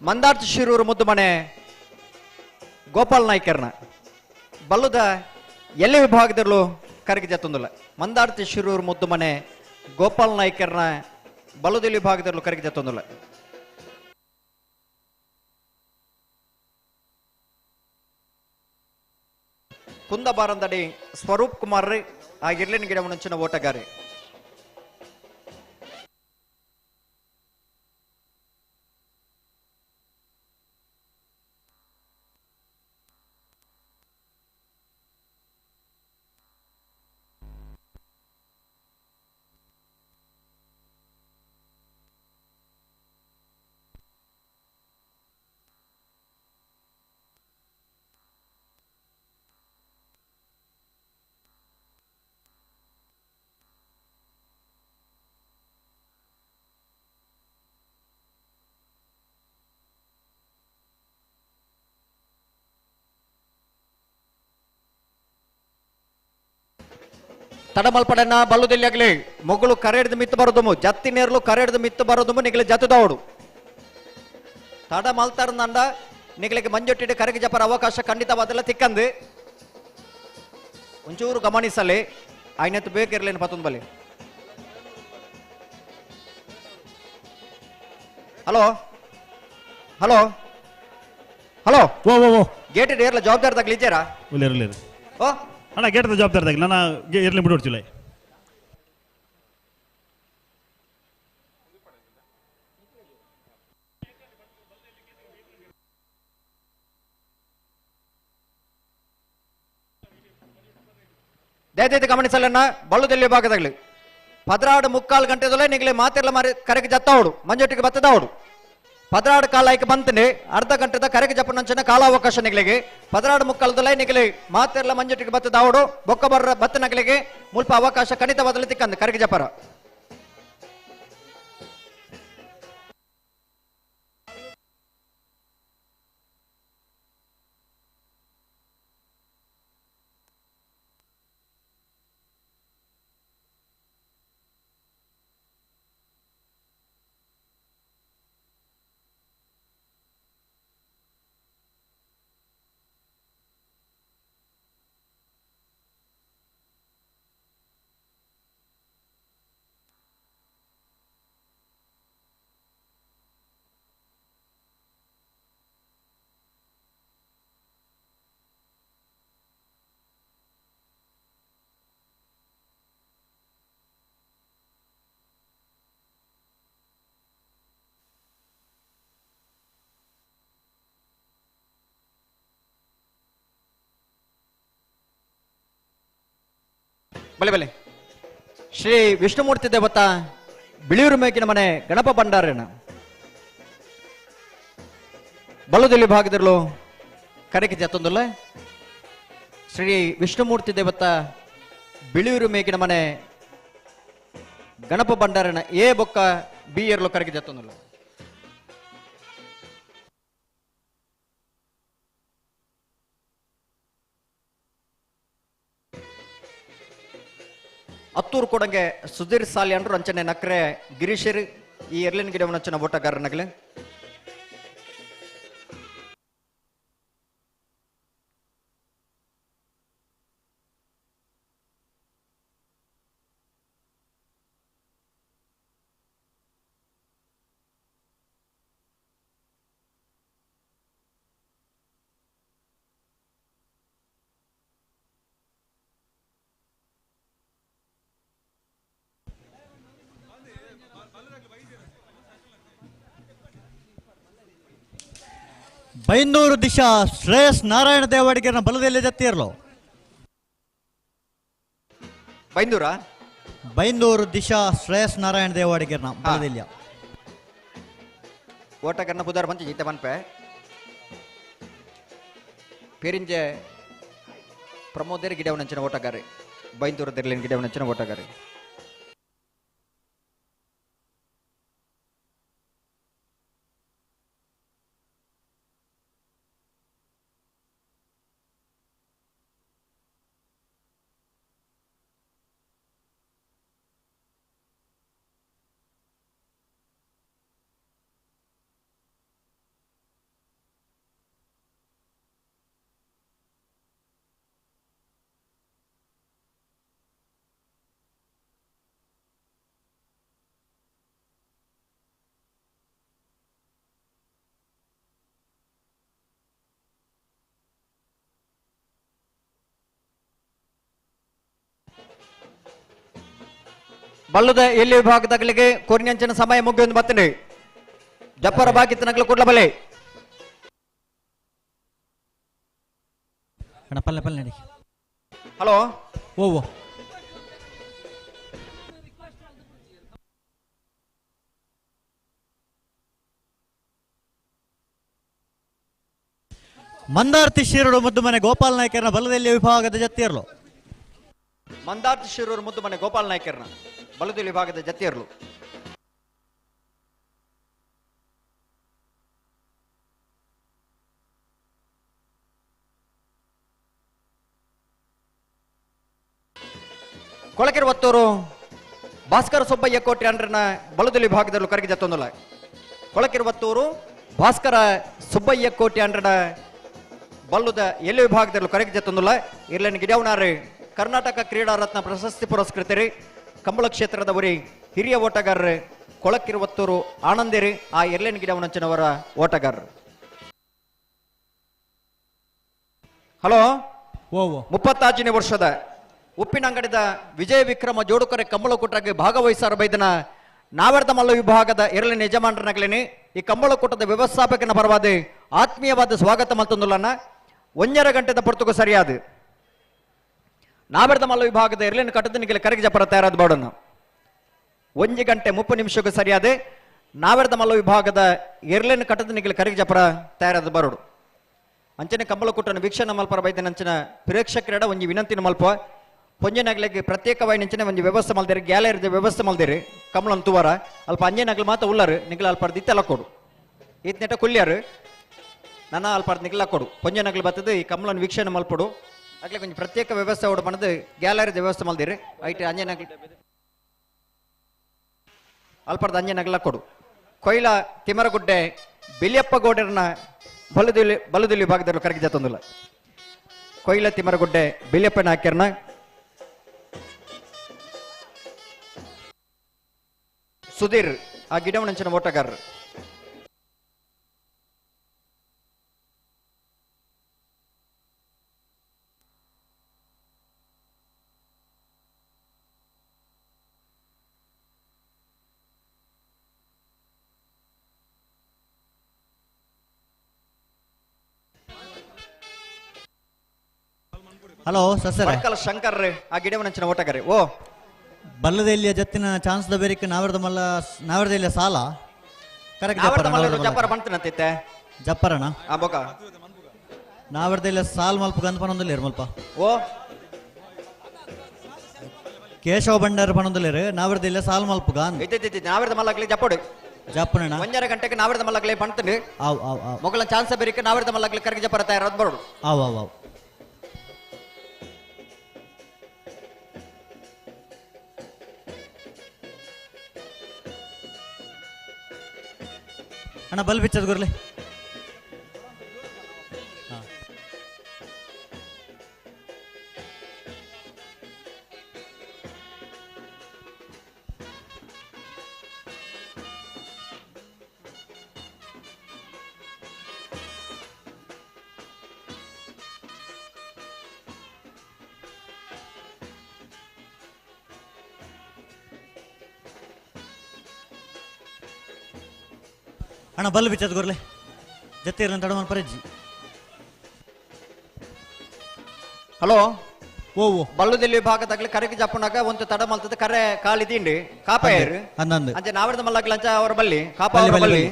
ಮಂದಾರ್ತಿ ಶಿರೂರು ಮುದ್ದುಮನೆ ಗೋಪಾಲ್ ನಾಯ್ಕರ್ನ ಬಲ್ಲುದ ಎಲ್ಲಿ ವಿಭಾಗದಲ್ಲೂ ಕರಗಿ ಜತ್ತೊಂದುಲ್ಲ. ಮಂದಾರ್ತಿ ಶಿರೂರು ಮುದ್ದುಮನೆ ಗೋಪಾಲ್ ನಾಯ್ಕರ್ನ ಬಲ್ಲುದಲ್ಲಿ ವಿಭಾಗದಲ್ಲೂ ಕರಗಿ ಜತ್ತೊಂದುಲ್ಲ. ಕುಂದಬಾರಂದಡಿ ಸ್ವರೂಪ್ ಕುಮಾರ್ ಆಗಿರ್ಲಿನ ಗಿಡ ಮುಂಚಿನ ಓಟಗಾರಿ. ತಡಮಲ್ಪಡನ್ನ ಬಲ್ಲುದೆಲ್ಲಿ ಮೊಗಳು ಕರೆಡ್ದು ಮಿತ್ತು ಬರೋದುಮು ಜತ್ತಿ ನೇರ್ಲು ಕರೆಡ್ದು ಮಿತ್ತು ಬರೋದುಮು ನಿಗಲೆ ಜತ್ತದವಡು ತಡ ಮಲ್ತಾರಂದ ನಿಗಲಿಗೆ ಮಂಜೊಟ್ಟಿಟ್ಟು ಕರೆಗೆ ಜಪರ ಅವಕಾಶ ಖಂಡಿತವಾದಲ್ಲ ತಿಕ್ಕಂದು ಒಂಚೂರು ಗಮನಿಸಲಿ ಆಯ್ನತ್ತು ಬೇಕಿರ್ಲೇನು ಪತ್ತೊಂದು ಬಲಿ. ಹಲೋ ಹಲೋ ಹಲೋ ಓ ಓ ಓ ಗೇಟ್ ಇರ್ಲ ಜವಾಬ್ದಾರಿ ತಗ್ಲಿದ್ದೀರಾ? ಇಲ್ಲ ಇರಲಿ ಓ ಅಣ್ಣ ಗೇಟ್ದ ಜವಾಬ್ದಾರಿ ತಗಲಿ ನಾನು ಇರ್ಲಿ ಬಿಡು. ದಯದೈತೆ ಗಮನಿಸಲನ್ನ ಬಳ್ಳುದೆಲ್ಲಿ ಭಾಗದಾಗಲಿ 14.75 ಗಂಟೆದೊಳೆ ನಿಗಲೆ ಮಾತಿರ್ಲ ಮಾರಿ ಕರೆಗೆ ಜತ್ತಾವಡು ಮಂಜೊಟ್ಟಿಗೆ ಬತ್ತದವಡು 16 ಕಾಲ ಐಕೆ ಬಂತನೆ ಅರ್ಧ ಗಂಟೆದ ಕರೆಗೆ ಜಪ್ಪನಂಚಿನ ಕಾಲಾವಕಾಶ ನಿಗಲಿಗೆ 16.75 ನಿಗಲೆ ಮಾತಿರ್ಲ ಮಂಜೊಟ್ಟಿಗೆ ಬತ್ತದವಡು ಬೊಕ್ಕ ಬರ್ರ ಬತ್ತ ನಗಲಿಗೆ ಮುಲ್ಪ ಅವಕಾಶ ಖಂಡಿತವಾದಲಿ ತಿಕ್ಕಂದು ಕರೆಗೆ ಜಪರ. ಬಲೆ ಬಲೆ ಶ್ರೀ ವಿಷ್ಣುಮೂರ್ತಿ ದೇವತಾ ಬಿಳಿಯೂರು ಮೇಕಿನ ಮನೆ ಗಣಪ ಭಂಡಾರನ ಬಲ್ಲದಲ್ಲಿ ಭಾಗದಲ್ಲೂ ಕರೆಗೆ ಜತ್ತೊಂದಲ್ಲ ಶ್ರೀ ವಿಷ್ಣುಮೂರ್ತಿ ದೇವತಾ ಬಿಳಿಯೂರು ಮೇಕಿನ ಮನೆ ಗಣಪ ಭಂಡಾರನ ಎ ಬೊಕ್ಕ ಬಿ ಎರ್ಲು ಕರೆಗೆ ಜತ್ತೊಂದಲ್ಲ. ಅತ್ತೂರು ಕೊಡಂಗೆ ಸುಧೀರ್ ಸಾಲಿ ಅಂಡ್ರು ಅಂಚನೆ ನಕ್ರೆ ಗಿರೀಶರ್ ಈ ಎರ್ಲಿನ ಗಿಡವನಂಚನ ಓಟಗಾರನಗಲೆ. ಬೈಂದೂರು ದಿಶಾ ಶ್ರೇಯಸ್ ನಾರಾಯಣ ದೇವಾಡಿಗರನ ಬಲದಲ್ಲಿ ಜತ್ತಿರಲು. ಬೈಂದೂರ ಬೈಂದೂರು ದಿಶಾ ಶ್ರೇಯಸ್ ನಾರಾಯಣ ದೇವಾಡಿಗರನ ಬಲದಲ್ಲಿ ಓಟಗಾರನ ಬುಧಾರ ಬಂತು ಜೀತ ಮನ್ಪೆ ಪೇರಿಂಜೆ ಪ್ರಮೋದೇರ್ ಗಿಡವನಂಚಿನ ಓಟಗಾರಿ ಬೈಂದೂರು ದಿರ್ಲಿನ ಗಿಡವನಂಚಿನ ಓಟಗಾರಿ. ಬಲ್ಲದ ಎಲ್ಲಿ ವಿಭಾಗದಾಗಲಿಗೆ ಕೊರಿನಂಚಿನ ಸಮಯ ಮುಗಿಯೊಂದು ಬತ್ತನೆ ಜಪ್ಪರ ಬಾಕಿತ್ತು ನಗಲು ಕೂಡ್ಲ ಬಲೆ ಪಲ್ಲೆ ಪಲ್ಲೆ ನಡಿ. ಹಲೋ ಓ ಓ ಮಂದಾರ್ತಿ ಶಿರೂರು ಮುದ್ದು ಮನೆ ಗೋಪಾಲ್ ನಾಯ್ಕರನ ಬಲದಲ್ಲಿ ವಿಭಾಗದ ಜತ್ತಿಯರ್ಲು. ಮಂದಾರ್ತಿ ಶಿರೂರು ಮುದ್ದು ಮನೆ ಗೋಪಾಲ್ ನಾಯ್ಕರನ ಬಲದಲ್ಲಿ ವಿಭಾಗದ ಜತ್ತಿಯರ್ಲು. ಕೊಳಕಿರುವತ್ತೂರು ಭಾಸ್ಕರ ಸುಬ್ಬಯ್ಯ ಕೋಟೆ ಅಂಡ್ರನ ಬಲದಲ್ಲಿ ಭಾಗದಲ್ಲೂ ಕರಗಿ ಜತ್ತೊಂದುಲ್ಲ. ಕೊಳಕಿರುವತ್ತೂರು ಭಾಸ್ಕರ ಸುಬ್ಬಯ್ಯ ಕೋಟೆ ಅಂಡ್ರನ ಬಲ್ಲುದ ಎಲ್ಲಿ ವಿಭಾಗದಲ್ಲೂ ಕರಗಿ ಜತ್ತೊಂದುಲ್ಲ. ಇರ್ಲನ್ ಗಿಡವನಾರು ಕರ್ನಾಟಕ ಕ್ರೀಡಾ ರತ್ನ ಪ್ರಶಸ್ತಿ ಪುರಸ್ಕೃತರಿ ಕಂಬಳ ಕ್ಷೇತ್ರದವರಿ ಹಿರಿಯ ಓಟಗಾರರು ಕೊಳಕಿರುವತ್ತೂರು ಆನಂದಿರಿ ಆ ಎರ್ಲೆನ್ ಗಿಡವನಂಚಿನವರ ಓಟಗಾರರು. ಹಲೋ, 36ನೇ ವರ್ಷದ ಉಪ್ಪಿನಂಗಡಿದ ವಿಜಯ ವಿಕ್ರಮ ಜೋಡುಕರೆ ಕಂಬಳಕೂಟಕ್ಕೆ ಭಾಗವಹಿಸಾರ ಬೈದನ ನಾವರ್ದ ಮಲ್ಲ ವಿಭಾಗದ ಎರಳನ ಯಜಮಾನರನಗಲೇನೆ ಈ ಕಂಬಳಕೂಟದ ವ್ಯವಸ್ಥಾಪಕನ ಪರವಾದ ಆತ್ಮೀಯವಾದ ಸ್ವಾಗತ ಮಲ್ತೊಂದುಲನ್ನ 1.5 ಗಂಟೆದ ಪೊರ್ತುಗು ಸರಿಯಾದ ನಾವರ್ದ ಮಲ್ಲ ವಿಭಾಗದ ಎರಳನ ಕಟ್ಟದನಿಗೆ ಕರಗಿ ಜಪರ ತಯಾರಾದ ಬಾಡನ್ನು 1 ಗಂಟೆ 30 ನಿಮಿಷಕ್ಕೂ ಸರಿಯಾದ ನಾವರ್ದ ಮಲ್ಲ ವಿಭಾಗದ ಎರಳನ ಕಟ್ಟದನಿಗೆ ಕರಗಿ ಜಪರ ತಯಾರಾದ ಬರೋಡು. ಅಂಚನೆ ಕಂಬಳಕೂಟನ ವೀಕ್ಷಣೆ ಮಲ್ಪರ ಬೈದನ ಅಂಚಿನ ಪ್ರೇಕ್ಷಕರ ಒಂಜಿ ವಿನಂತಿನ ಮಲ್ಪ ಪೊಂಜನಗ್ಲಿಗೆ ಪ್ರತ್ಯೇಕವಾಗಿ ನಿಂಚಿನ ಒಂದು ವ್ಯವಸ್ಥೆ ಮಲ್ದಿರಿ, ಗ್ಯಾಲರಿದ ವ್ಯವಸ್ಥೆ ಮಲ್ದಿರಿ ಕಮಲನ್ ತುವಾರ ಅಲ್ಪ ಅಂಜನಗ್ಲು ಮಾತ್ರ ಉಳ್ಳಾರು ನಿಗ್ಲ ಅಲ್ಪರ್ದು ಇತ್ತೆಲ್ಲ ಕೊಡು ಇತ್ನೆಟ ಕುಲ್ಯಾರು ನನ್ನ ಅಲ್ಪರ್ದು ನಿಗ್ಲ ಕೊಡು ಪೊಂಜನಗ್ಲು ಬರ್ತದೆ ಈ ಕಮಲನ್ ವೀಕ್ಷಣೆ ಮಲ್ಪಡು ಅಗ್ಲಿ ಕೊಂಚ ಪ್ರತ್ಯೇಕ ವ್ಯವಸ್ಥೆ ಓಡು ಬಂದು ಗ್ಯಾಲರಿದ ವ್ಯವಸ್ಥೆ ಮಲ್ದಿರಿ ಐಟ್ ಅಂಜನಗ್ಲು ಅಲ್ಪರ್ದು ಅಂಜನಗ್ಲ ಕೊಡು. ಕೊಯ್ಲ ತಿಮರಗುಡ್ಡೆ ಬಿಲಿಯಪ್ಪ ಗೌಡರನ್ನ ಬಲುದಿಲಿ ಬಲುದಿಲಿ ಭಾಗದಲ್ಲಿ ಕರಗಿ ಜತ್ತೊಂದಿಲ್ಲ. ಕೊಯ್ಲ ತಿಮರಗುಡ್ಡೆ ಬಿಲಿಯಪ್ಪನ ಹಾಕ್ಯರ್ನ ಸುಧೀರ್ ಆ ಗಿಡವನಂಚಿನ ಓಟಗಾರರು. ಹಲೋ ಸಸರ ಶಂಕರ್ ಆ ಗಿಡವನಂಚಿನ ಓಟಗಾರ. ಓ ಬಲ್ಲದೆಲ್ಲಿಯ ಜತ್ತಿನ ಚಾನ್ಸ್ the ಬೇರಿಕ್ ನಾವರ್ದ ಮಲ್ಲ ನಾವರ್ದೆಲ್ಲಿಯ ಸಾಲ ಕರೆಕ್ಟ್ ಜಪ್ಪರ ಬಂತನಂತಿತ್ತೆ ಜಪ್ಪರಣ ಆ ಬೊಕ ನಾವರ್ದೆಲ್ಲಿಯ ಸಾಲ್ ಮಲ್ಪ ಗಂಧ ಪನೊಂದಲೇರು ಮಲ್ಪ ಓ ಕೇಶವ ಭಂಡಾರ ಪನೊಂದಲೇರು ನಾವರ್ದೆಲ್ಲಿಯ ಸಾಲ್ ಮಲ್ಪ ಗಾನ್ ಇದ್ದಿದ್ದಿದ್ದಿ ನಾವರ್ದ ಮಲ್ಲಗ್ಲಿ ಜಪ್ಪಡು ಜಪ್ಪರಣ 1.5 ಗಂಟೆಗೆ ನಾವರ್ದ ಮಲ್ಲಗ್ಲಿ ಬಂತನು ಆವ್ ಆವ್ ಆವ್ ಮೊಗಲ ಚಾನ್ಸ್ ಬೇರಿಕ್ ನಾವರ್ದ ಮಲ್ಲಗ್ಲಿ ಕರೆಗೆ ಜಪ್ಪರ ತಯಾರಾದ ಬರೋಡು. ಆವ್ ಆವ್ ಆವ್ ಅಣ್ಣ ಬಲ್ ಬಿಚ್ಚದ ಗುರ್ಲಿ. ಅಣ್ಣ ಬಲ್ ಬಿಚ್ಚದ ಗುರ್ಲೆ ಜೊತೆ ಇರಲಿ ತಡ ಪರಜ್ಜಿ. ಹಲೋ ಓ ಓ ಬಲ್ಲುದೆಲ್ಲಿ ಭಾಗದಾಗಲಿ ಕರೆಗೆ ಜಪ್ಪುನಾಗ ಒಂದು ತಡ ಮಲ್ತದ ಕರೆ ಕಾಲಿ ತಿಂಡಿ ಕಾಪಾಯರು ಅಂದಂದು ಅಂಚೆ ನಾವರ್ದ ಮಲ್ಲಗ್ಲ ಅಂಚ ಅವರ ಬಲ್ಲಿ ಕಾಪ ಅವರ ಬಲ್ಲಿ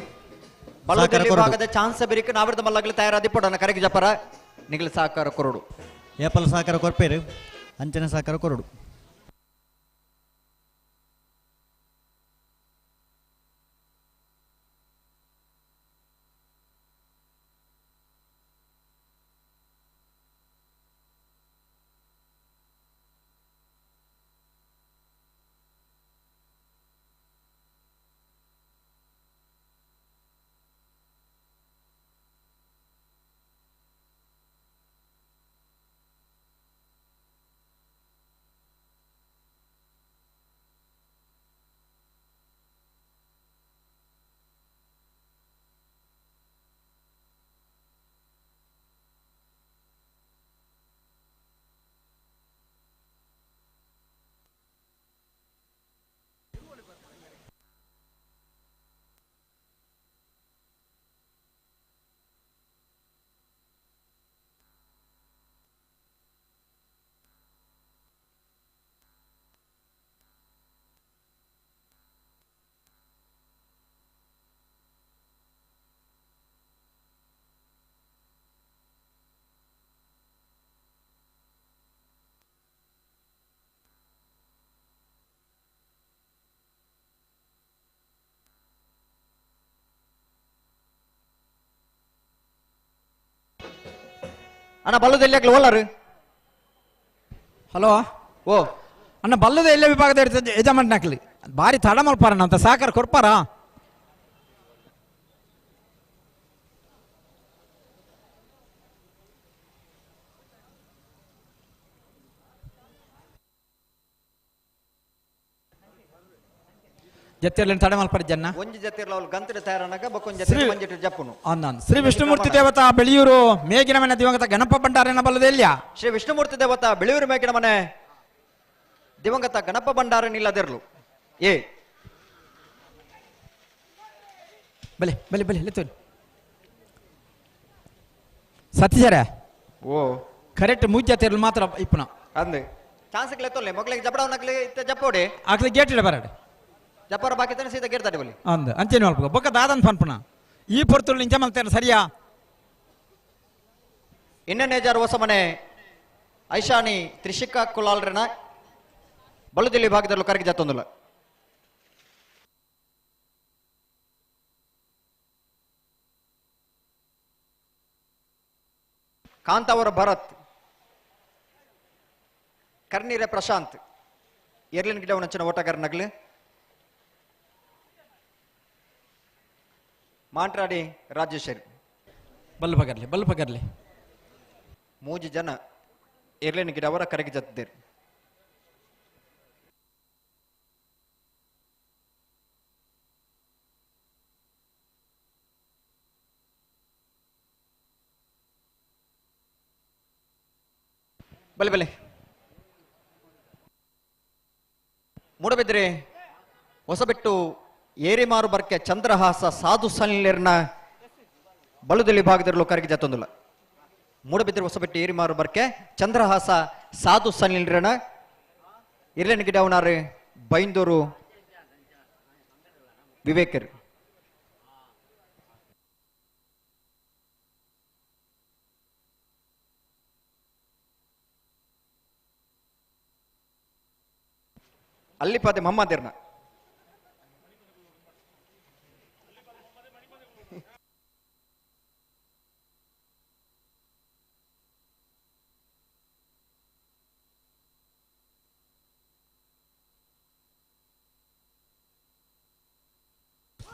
ಬಲ್ಲುದೆಲ್ಲಿ ಭಾಗದ ಚಾನ್ಸ್ ಬೆರಿಕ ನಾವರ್ದ ಮಲ್ಲಗ್ಲ ತಯಾರಾದಿ ಪೊಡನ ಕರೆಗೆ ಜಪ್ಪರ ನಿಗಲ ಸಾಕಾರ ಕೊರಡು ಏಪಲ್ ಸಾಕಾರ ಕೊರ್ಪೇರು ಅಂಚನೆ ಸಾಕಾರ ಕೊರಡು. ಅಣ್ಣ ಬಲ್ಲದಲ್ಲಿ ಓಲಾರು. ಹಲೋ ಓ ಅಣ್ಣ ಬಲ್ಲದ ಎಲ್ಲ ವಿಭಾಗದ ಯಜಮಾನಕ್ಲಿ ಬಾರಿ ತಡ ಮಲ್ಪಾರಣ್ಣ ಅಂತ ಸಾಕಾರ ಕೊಡ್ಪಾರ. ಜತ್ತಿರ್ಲಿನ ತಡೆ ಮಲ್ಪರ ಜನ ಒಂಜಿ ಜತ್ತಿರ್ಲ ಅವ್ಲು ಗಂತಡ ತಯಾರನಗ ಬೊಕ್ಕೊಂಜಿ ಜತ್ತಿ ಮಂಜಿಟ್ಟು ಜಪ್ಪುನು. ಅಂದನ್ ಶ್ರೀ ವಿಷ್ಣುಮೂರ್ತಿ ದೇವತಾ ಬೆಳೆಯೂರು ಮೇಗಿನ ಮನೆ ದಿವಂಗತ ಗಣಪ ಭಂಡಾರನ ಬಲ್ಲದ ಎಲ್ಲಿಯ? ಶ್ರೀ ವಿಷ್ಣುಮೂರ್ತಿ ದೇವತಾ ಬೆಳೆಯೂರು ಮೇಗಿನ ಮನೆ ದಿವಂಗತ ಗಣಪ ಭಂಡಾರ ನಿಲ್ಲದಿರ್ಲು. ಏ ಬಲೆ ಬಲೆ ಬಲೆ ಲೆತ್ತೋನಿ ಸತೀಶರೇ. ಓ ಕರೆಕ್ಟ್ ಮೂಜ್ ಜತ್ತಿರ್ಲು ಮಾತ್ರ ಇಪ್ಪನ ಅಂದೆ ಚಾನ್ಸ್ ಲೆತ್ತೋಲೆ ಮೊಗ್ಲಿಗೆ ಜಪಡವನಗ್ಲಿ ಇತ್ತ ಜಪ್ಪೋಡಿ ಆಗ್ಲಿ ಗೇಟ್ ಇಡ ಬರಡೆ ಜಪ್ಪರ ಬಾಕಿ ತಾನೆ ಸೀದಾ ಗೇಟ್ ದಾಟಿ ಬಲಿ ಅಂದ ಅಂಚೇನು ಅಲ್ಪ ಬೊಕ್ಕ ದಾದನ್ ಪನ್ಪುನ ಈ ಪೊರ್ತುಲು ನಿಂಚ ಮಲ್ತೇನೆ ಸರಿಯಾ. ಇನ್ನನೇಜಾರ್ ಹೊಸ ಮನೆ ಐಶಾನಿ ತ್ರಿಶಿಕಾ ಕುಲಾಲ್ರನ ಬಲುದಿಲ್ಲಿ ಭಾಗದಲ್ಲೂ ಕರಗಿ ಜತ್ತೊಂದಿಲ್ಲ. ಕಾಂತಾವರ ಭರತ್ ಕರ್ನೀರೆ ಪ್ರಶಾಂತ್ ಎರ್ಲಿನ್ ಗಿಡವನ ಅಂಚಿನ ಓಟಗಾರ ನಗಲು ಮಾಂಟ್ರಾಡಿ ರಾಜೇಶ್ವರಿ ಬಲ್ಲು ಪಗರ್ಲಿ ಬಲ್ಲು ಪಗರ್ಲಿ ಮೂಜಿ ಜನ ಎರ್ಲಿನ ಗಿಡವರ ಕರಗಿ ಜತ್ತಿದ್ದೀರಿ. ಬಲೆ ಬಲೆ ಮೂಡಬಿದ್ರೆ ಹೊಸಬೆಟ್ಟು ಏರಿಮಾರು ಬರ್ಕೆ ಚಂದ್ರಹಾಸ ಸಾಧು ಸನ್ನಿರ್ನ ಬಲುದಲ್ಲಿ ಭಾಗದಿರಲು ಕರಗಿ ಜತ್ತೊಂದಿಲ್ಲ. ಮೂಡಬಿದ್ರೆ ಹೊಸಬೆಟ್ಟು ಏರಿಮಾರು ಬರ್ಕೆ ಚಂದ್ರಹಾಸ ಸಾಧು ಸನ್ನಿರ್ನ ಇರ್ಲೇನ ಗಿಡವನಾರು ಬೈಂದೂರು ವಿವೇಕರ್. ಅಲ್ಲಿಪಾದೆ ಮಹಮ್ಮದಿರ್ನ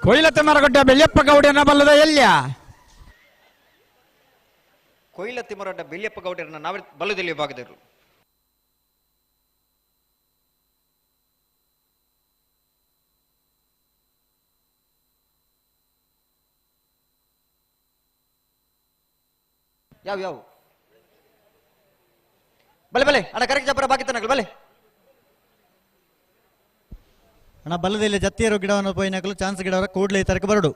ಕೊಯ್ಲತೆ ಮರಗಡ್ಡ ಬೆಳ್ಯಪ್ಪ ಗೌಡನ ಬಲ್ಲದ ಎಲ್ಲಿಯ? ಕೊಯ್ಲ ತಿಮರಡ್ಡ ಬೆಳ್ಯಪ್ಪ ಗೌಡರನ್ನ ನಾವೇ ಬಲ್ಲದಲ್ಲಿ ಭಾಗದಿರಲು. ಯಾವ ಯಾವ ಬಲೆ ಬಲೆ ಅಣ್ಣ ಕರೆಕ್ಟ್ ಜಪ್ಪರ ಬಾಕಿ ತನಕಲ್ ಬಲೆ ಅಣ್ಣ ಬಲ್ಲದಲ್ಲಿ ಜತ್ತಿಯರು ಗಿಡವನ್ನು ಪೋಯಿನಕಲು ಚಾನ್ಸ್ ಗಿಡವರ ಕೂಡಲೇ ತರಕ ಬರಡು.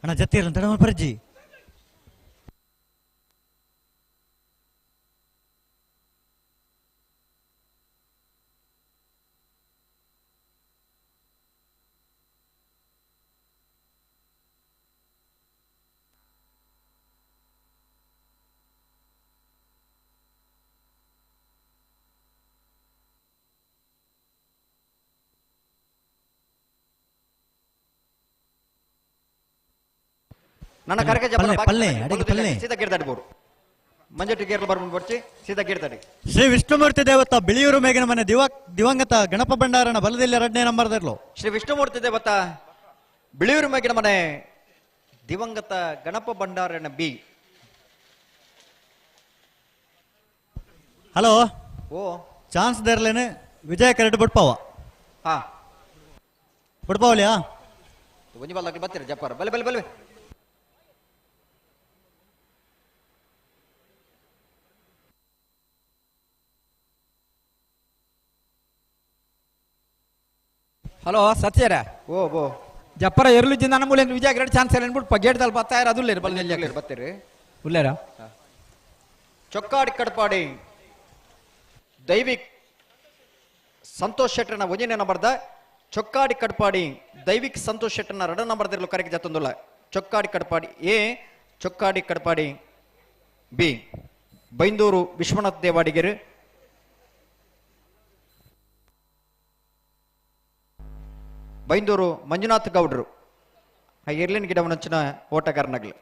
ಅಣ್ಣ ಜತ್ತಿರ ತಡ ಪರ್ಜಿ ನನ್ನ ಕರಕ ಪಲ್ಲೆ, ಅಡಿಗೆ ಪಲ್ಲೆ. ಸೀದಾ ಗೇರ್ದಾಡಿ ಬೋರು ಮಂಜಟ್ಟಿ ಗೇರ್ಲ ಬರ್ಬಂದು ಬರ್ಚಿ ಸೀದಾ ಗೇರ್ದಾಡಿ. ಶ್ರೀ ವಿಷ್ಣುಮೂರ್ತಿ ದೇವತ ಬಿಳಿಯೂರು ಮೇಘನ ಮನೆ ದಿವಂಗತ ಗಣಪ ಭಂಡಾರನ ಬಲದಲ್ಲಿ ಎರಡನೇ ನಂಬರ್ದರ್ಲು. ಶ್ರೀ ವಿಷ್ಣುಮೂರ್ತಿ ದೇವತ ಬಿಳಿಯೂರು ಮೇಘನ ಮನೆ ದಿವಂಗತ ಗಣಪ ಭಂಡಾರನ ಬಿ. ಹಲೋ ಓ ಚಾನ್ಸ್ ದೇರ್ಲೇನೆ ವಿಜಯ ಕರೆಕ್ಟ್ ಬುಡ್ಪಾವ ಹಾ ಬುಡ್ಪಾವಲಿಯಾ ಒಂಜಿ ಬಲ್ಲ ಬತ್ತೀರ ಜಪ್ಪಾರ ಬಲೆ ಬಲೆ ಬಲೆ ಹಲೋ ಸತ್ಯರ ಓ ಬೋ ಜಪ್ಪರ ಎರ್ಲು ಜಿಂದ ಮೂಲೆ ವಿಜಯ ಗ್ರೇಟ್ ಚಾನ್ಸ್ ಇಲ್ಲ ಅನ್ಬಿಟ್ಟು ಗೇಟ್ ದಲ್ ಬತ್ತಾರ ಅದು ಉಲ್ಲೇರು ಬಲ್ಲೆ ಬತ್ತೀರಿ ಉಲ್ಲೇರ ಚೊಕ್ಕಾಡಿ ಕಡ್ಪಾಡಿ ದೈವಿಕ್ ಸಂತೋಷ್ ಶೆಟ್ಟರ್ನ ಒಂಜನೇ ನಂಬರ್ದ ಚೊಕ್ಕಾಡಿ ಕಡ್ಪಾಡಿ ದೈವಿಕ್ ಸಂತೋಷ್ ಶೆಟ್ಟರ್ನ ಎರಡ ನಂಬರ್ದಿರಲು ಕರೆಗೆ ಜತ್ತೊಂದುಲ್ಲ. ಚೊಕ್ಕಾಡಿ ಕಡ್ಪಾಡಿ ಎ, ಚೊಕ್ಕಾಡಿ ಕಡ್ಪಾಡಿ ಬಿ. ಬೈಂದೂರು ವಿಶ್ವನಾಥ್ ದೇವಾಡಿಗೆರು, ಬೈಂದೂರು ಮಂಜುನಾಥ್ ಗೌಡ್ರು, ಎರ್ಲಿನ್ ಗಿಡವನಂಚಿನ ಓಟಗಾರನಾಗ್ಲು.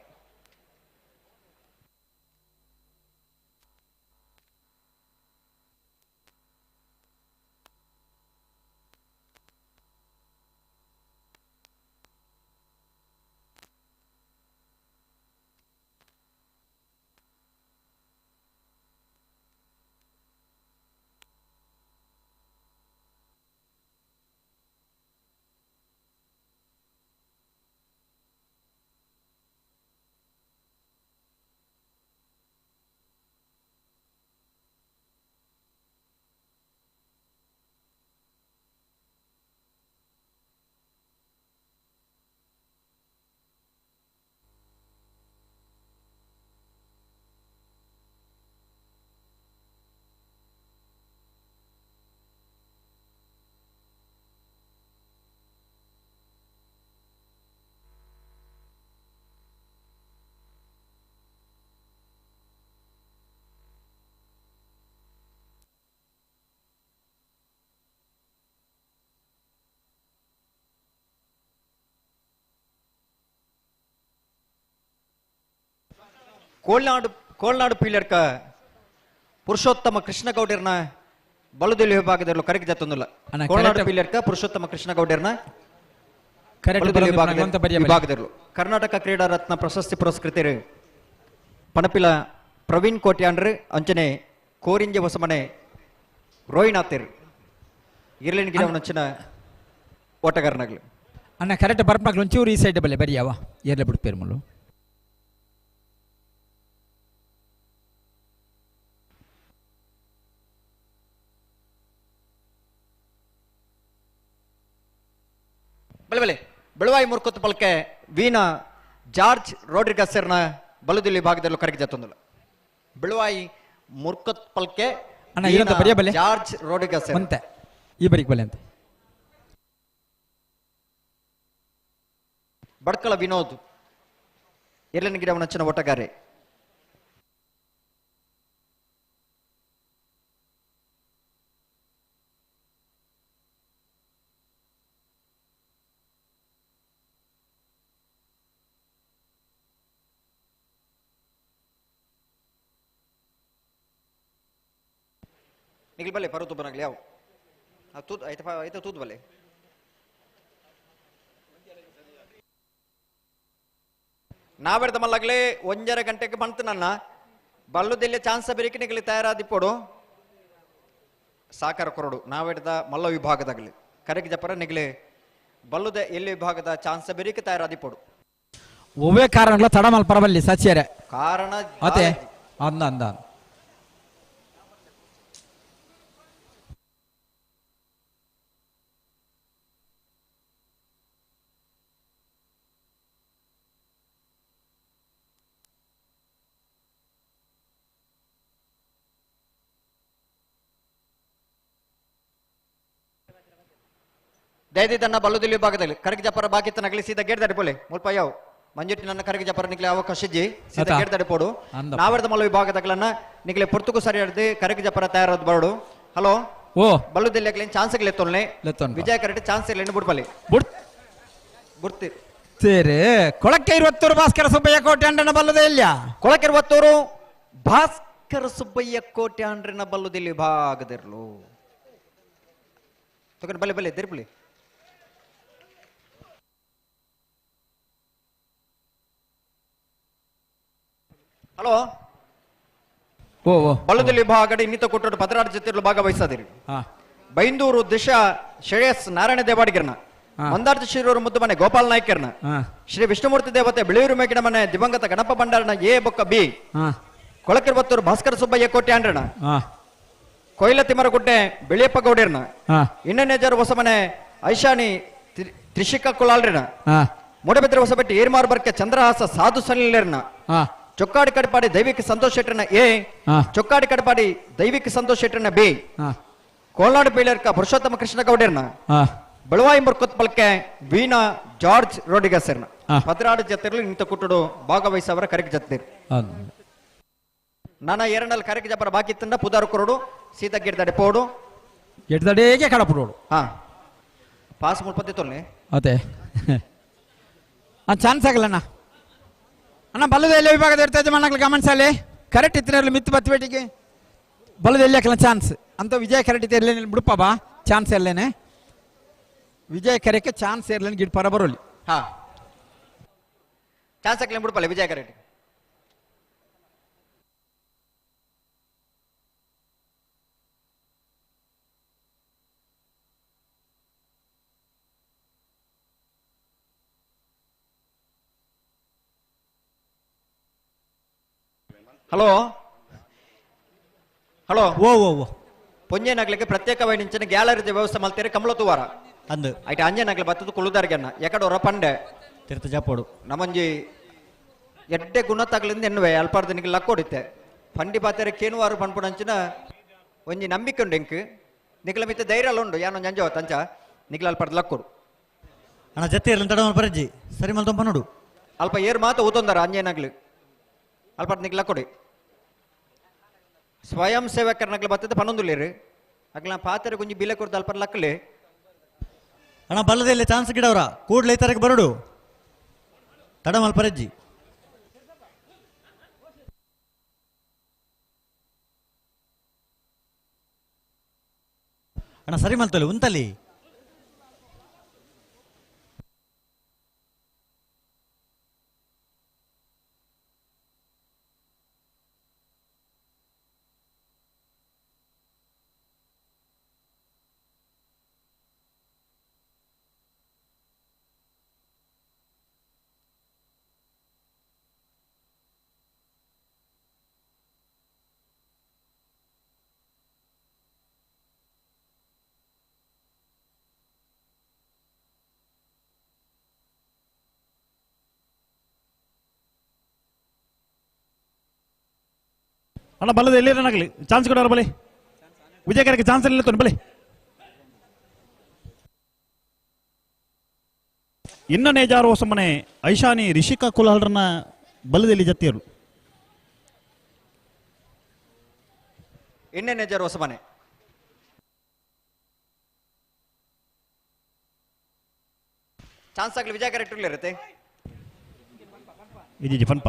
ಕೋಲ್ನಾಡು ಕೋಲ್ನಾಡು ಪೀಲರ್ಕ ಪುರುಷೋತ್ತಮ ಕೃಷ್ಣಗೌಡರ್ನ ಬಲುದೊಲಿ ವಿಭಾಗದಲ್ಲಿ ಕರೆಗೆ ಜತ್ತೊಂದುಲ್ಲ. ಕೋಲ್ನಾಡು ಪೀಲರ್ಕ ಪುರುಷೋತ್ತಮ ಕೃಷ್ಣಗೌಡರ್ನ ವಿಭಾಗದಲ್ಲಿ ಕರ್ನಾಟಕ ಕ್ರೀಡಾ ರತ್ನ ಪ್ರಶಸ್ತಿ ಪುರಸ್ಕೃತರು ಪಣಪಿಲ ಪ್ರವೀಣ್ ಕೋಟ್ಯಾನ್ರು ಅಂಚನೆ ಕೋರಿಂಜೆ ಹೊಸಮನೆ ರೋಹಿನಾಥರ್ ಇರ್ಲಿನ ಗಿಡವನಂಚಿನ ಓಟಗಾರನಾಗ್ಲಿ. ಅಣ್ಣ ಕರೆಕ್ಟ್ ಬರ್ಪನಾಗ್ಲು ಒಂಚೂರು ಈ ಸೈಡ್ ಬಲ್ಲೆ ಬರಿಯಾವ ಏರ್ಲೆ ಬಿಡ್ಪೇರು ಮುಳ್ಳು. ಬಲೆ ಬಲೆ ಬೆಳವಾಯಿ ಮುರ್ಕೊತ್ತು ಪಲ್ಕೆ ವೀಣಾ ಜಾರ್ಜ್ ರೋಡ್ರಿಗಸ್ಸರ್ನ ಬಲುದಿಲ್ಲಿ ಭಾಗದಲ್ಲೂ ಕರಗಿ ಜತ್ತೊಂದಿಲ್ಲ. ಬೆಳವಾಯಿ ಮುರ್ಕೊತ್ ಪಲ್ಕೆ ಜಾರ್ಜ್ ರೋಡ್ರಿಗಸ್ ಅಂತೆ ಈ ಬರಿಗೆ ಬಲೆ ಅಂತೆ. ಬಡ್ಕಳ ವಿನೋದ್ ಎಲ್ಲನ ಗಿಡವನಚ್ಚಿನ ಓಟಗಾರೆ. ನಿಗಲ್ ಬಲ್ಲೆ ಪರ್ವತ ಬನಾಗ್ಲಿ ಯಾವ ತೂತ್ ಐತ ಐತ ತೂತ್ ಬಲ್ಲೆ ನಾವೆಡ್ದ ಮಲ್ಲಾಗ್ಲೇ 1.5 ಗಂಟೆಗೆ ಬಂತು ನನ್ನ ಬಲ್ಲುದೆಲ್ಲ ಚಾನ್ಸ್ ಬೇರಿಕೆ ನಿಗಲಿ ತಯಾರಾದಿಪ್ಪೋಡು ಸಾಕಾರ ಕೊರಡು ನಾವೆಡ್ದ ಮಲ್ಲ ವಿಭಾಗದಾಗಲಿ ಕರೆಗೆ ಜಪರ ನಿಗಲಿ ಬಲ್ಲುದ ಎಲ್ಲಿ ವಿಭಾಗದ ಚಾನ್ಸ್ ಬೇರಿಕೆ ತಯಾರಾದಿಪ್ಪೋಡು. ಒವ್ವೇ ಕಾರಣಗಳ ತಡ ಮಲ್ ಪರಬಲ್ಲಿ ಸಚಿಯರೆ ಕಾರಣ ಅದೇ ಅಂದ ಅಂದ ದಯದಿದ್ದನ್ನ ಬಲ್ಲುದಿಲ್ಲಿ ವಿಭಾಗದಲ್ಲಿ ಕರಗಿ ಜಪರ ಬಾಕಿತ್ತ ನಗಲಿ ಸೀದಾ ಗೇಟ್ ದಾಟಿ ಮುಲ್ಪ ಯಾವ ಮಂಜುಟಿ ನನ್ನ ಕರಗಿ ಜಪರ ನಿಗ್ಲೆ ಅವಕಾಶ ಜಿ ಸೀದಾ ಗೇಟ್ ದಾಟಿ ಪೋಡು. ನಾವರ್ದ ಮಲ್ಲ ವಿಭಾಗದಾಗಲನ್ನ ನಿಗ್ಲೆ ಪೊರ್ತುಕು ಸರಿ ಹಿಡ್ದು ಕರಗಿ ಜಪರ ತಯಾರಾದ ಬರಡು. ಹಲೋ ಓ ಬಲ್ಲುದಿಲ್ಲಿ ಚಾನ್ಸ್ ಲೆತ್ತೊಲ್ನೆ ವಿಜಯ ಕರೆಕ್ಟ್ ಚಾನ್ಸ್ ಇಲ್ಲ ಬುಡ್ಬಲಿ ಬುಡ್ತಿ ಸೇರೆ ಕೊಳಕ್ಕೆ ಇರುವತ್ತೂರು ಭಾಸ್ಕರ ಸುಬ್ಬಯ್ಯ ಕೋಟೆ ಅಂಡನ ಬಲ್ಲದೇ ಇಲ್ಲ. ಕೊಳಕ್ಕೆ ಇರುವತ್ತೂರು ಭಾಸ್ಕರ ಸುಬ್ಬಯ್ಯ ಕೋಟೆ ಅಂಡ್ರನ ಬಲ್ಲುದಿಲ್ಲಿ ವಿಭಾಗದಿರ್ಲು ತಗೊಂಡು ಬಲ್ಲೆ ಬಲ್ಲೆ ದಿರ್ಬಲಿ. ಹಲೋ ಬಲ್ಲದಲ್ಲಿ ವಿಭಾಗದ ಇನ್ನಿತ ಕೊಟ್ಟರು 16 ಜೊತೆಗಳು ಭಾಗವಹಿಸದಿರಿ. ಬೈಂದೂರು ದಿಶಾ ಶ್ರೇಯಸ್ ನಾರಾಯಣ ದೇವಾಡಿಗರ್ನ, ಮಂದಾರ್ತಿ ಶಿರೂರು ಮುದ್ದುಮನೆ ಗೋಪಾಲ್ ನಾಯ್ಕರ್ನ, ಶ್ರೀ ವಿಷ್ಣುಮೂರ್ತಿ ದೇವತೆ ಬಿಳಿಯೂರು ಮೇಗಿನ ಮನೆ ದಿವಂಗತ ಗಣಪ ಭಂಡಾರನ ಎ ಬೊಕ್ಕ ಬಿ, ಕೊಳಕಿರ್ಬತ್ತೂರು ಭಾಸ್ಕರ ಸುಬ್ಬಯ್ಯ ಕೋಟೆ ಆಂಡ್ರಣ, ಕೊಯ್ಲ ತಿಮರಗುಡ್ಡೆ ಬಿಳಿಯಪ್ಪ ಗೌಡರ್ನ, ಇನ್ನನೇಜರ್ ಹೊಸಮನೆ ಐಶಾನಿ ತ್ರಿಶಿಕಾ ಕುಲಾಲ್ರಿನ, ಮೂಡಬಿದ್ರೆ ಹೊಸಬೆಟ್ಟಿ ಏರ್ಮಾರ್ ಬರ್ಕೆ ಚಂದ್ರಹಾಸ ಸಾಧು ಸನಿಲರ್ನ, ಚೊಕ್ಕಾಡಿ ಕಡಪಾಡಿ ದೈವಿಕ ಸಂತೋಷ್ ಶೆಟ್ಟರ್ನ ಎ, ಚೊಕ್ಕಾಡಿ ಕಡಪಾಡಿ ದೈವಿಕ ಸಂತೋಷ್ ಶೆಟ್ಟರ್ನ ಬಿ, ಕೋಲ್ನಾಡು ಪೀಳರ್ಕ ಪುರುಷೋತ್ತಮ ಕೃಷ್ಣ ಗೌಡರ್ನ, ಬೆಳವಾಯಿ ಮುರ್ಕೊತ್ಪಲ್ಕೆ ವೀಣಾ ಜಾರ್ಜ್ ರೋಡಿಗಸರ್ನ 16 ಜೊತೆಗಳು ನಿಂತ ಕುಟ್ಟುಡು ಭಾಗವಹಿಸವರ ಕರೆಗೆ ಜೊತೆ. ನಾನಾ ಎರಡಲ್ಲಿ ಕರೆಗೆ ಜಪರ ಬಾಕಿ ತಂಡ ಪುದಾರು ಕೊರಡು ಸೀತಾ ಗಿಡ್ದಡೆ ಪೋಡು ಗಿಡ್ದಡೆಗೆ ಕಡಪುಡೋಡು. ಹಾ ಪಾಸ್ ಮುಲ್ಪತ್ತಿ ತೊಲ್ಲೆ ಅದೇ ಚಾನ್ಸ್ ಆಗಲ್ಲಣ್ಣ. ಅಣ್ಣ ಬಲ್ಲದ ಎಲ್ಲ ವಿಭಾಗದ ಇರ್ತದೆ ಮಣ್ಣಕ್ಲು ಗಮನಿಸಲಿ ಕರೆಕ್ಟ್ ಇತ್ತಿನಲ್ಲಿ ಮಿತ್ತು ಬತ್ತಬೇಟಿಗೆ ಬಲ್ಲದ ಎಲ್ಲಿ ಹಾಕಲ್ಲ ಚಾನ್ಸ್ ಅಂತ ವಿಜಯ ಕರೆಕ್ಟ್ ಇತ್ತು ಎಲ್ಲೇ ಬಿಡುಪ್ಪ ಬಾ ಚಾನ್ಸ್ ಎಲ್ಲೇನೆ ವಿಜಯ ಕರೆಕ್ಕೆ ಚಾನ್ಸ್ ಇರ್ಲೇನೆ ಗಿಡ್ ಪರ ಬರೋಲಿ. ಹಾ ಚಾನ್ಸ್ ಹಾಕ್ಲಿ ಬಿಡುಪಲ್ಲ ವಿಜಯ ಕರೆಕ್ಟ್. Hello hello ಓ ಓ ಓ ಪೊಂಜೆನಾಗ್ಲಿಕ್ಕೆ ಪ್ರತ್ಯೇಕವಾಗಿ ನಿಂಚಿನ ಗ್ಯಾಲರಿ ವ್ಯವಸ್ಥೆ ಮಲ್ತೇರೆ ಕಮಲ ತೂವಾರ ಅಂದು ಐಟ ಅಂಜನಾಗ್ಲಿ ಬತ್ತದ ಕುಳುದಾರ್ಗೆನ್ನ ಎಕಡೋರ ಪಂಡೆ ತಿರ್ತ ಜಾಪೋಡು ನಮ್ಮಂಜಿ ಎಡ್ಡೆ ಗುಣತಾಗ್ಲಿಂದ ಎನ್ನುವೆ ಅಲ್ಪಾರ್ದನಿಗೆ ಲಕ್ಕೊಡಿತ್ತೆ ಪಂಡಿ ಪಾತೆರೆ ಕೇನುವಾರು ಪನ್ಪುಣಂಚಿನ ಒಂಜಿ ನಂಬಿಕೆ ಉಂಡು ಎಂಕ್ ನಿಕ್ಲ ಮಿತ್ತ ಧೈರ್ಯ ಉಂಡು ಯಾನೊಂಜಿ ಅಂಜವ ತಂಚ ನಿಕ್ಲ ಅಲ್ಪಾರ್ದ ಲಕ್ಕೊಡು. ಅಣ್ಣ ಜೊತೆ ಇರಲಿ ತಡ ಪರಜ್ಜಿ ಸರಿ ಮಲ್ತೊಂಪ ನೋಡು ಅಲ್ಪ ಏರು ಮಾತು ಊತೊಂದಾರ ಅಂಜೇನಾಗ್ಲಿ ಅಲ್ಪಾರ್ದ ನಿಕ್ಲ ಲಕ್ಕೊಡಿ. ಸ್ವಯಂ ಸೇವಕರನಗ್ಲ ಬತ್ತದ ಪನ್ನೊಂದುಲೇರು ಅಗ್ಲ ಪಾತ್ರೆ ಗುಂಜಿ ಬಿಲೆ ಕೊಡ್ದು ಅಲ್ಪರ್ ಲಕ್ಕಲೆ. ಅಣ್ಣ ಬಲ್ಲದಲ್ಲಿ ಚಾನ್ಸ್ ಗಿಡವರ ಕೂಡ್ಲೆ ಇತರಕ್ಕೆ ಬರಡು ತಡ ಮಲ್ಪರಜ್ಜಿ. ಅಣ್ಣ ಸರಿ ಮಲ್ತಲ್ಲ ಉಂತಲ್ಲಿ ಅಣ್ಣ ಬಲ್ಲದ ಎಲ್ಲಿ ಚಾನ್ಸ್ ಕೊಡೋರು ಬಲಿ ವಿಜಯಕರಕ್ಕೆ ಚಾನ್ಸ್ ಇಲ್ಲ ತೊಂದು ಬಲಿ. ಇನ್ನ ನೇಜಾರು ಹೊಸಮನೆ ಐಶಾನಿ ರಿಷಿಕಾ ಕುಲಹಲ್ರನ್ನ ಬಲ್ಲದಲ್ಲಿ ಜತ್ತಿಯರು. ಇನ್ನೇ ನೇಜಾರು ಹೊಸಮನೆ ಚಾನ್ಸ್ ಆಗಲಿ ವಿಜಯ ಕರೆಕ್ಟ್ ಇರುತ್ತೆ. ಇಜಿ ಪನ್ಪ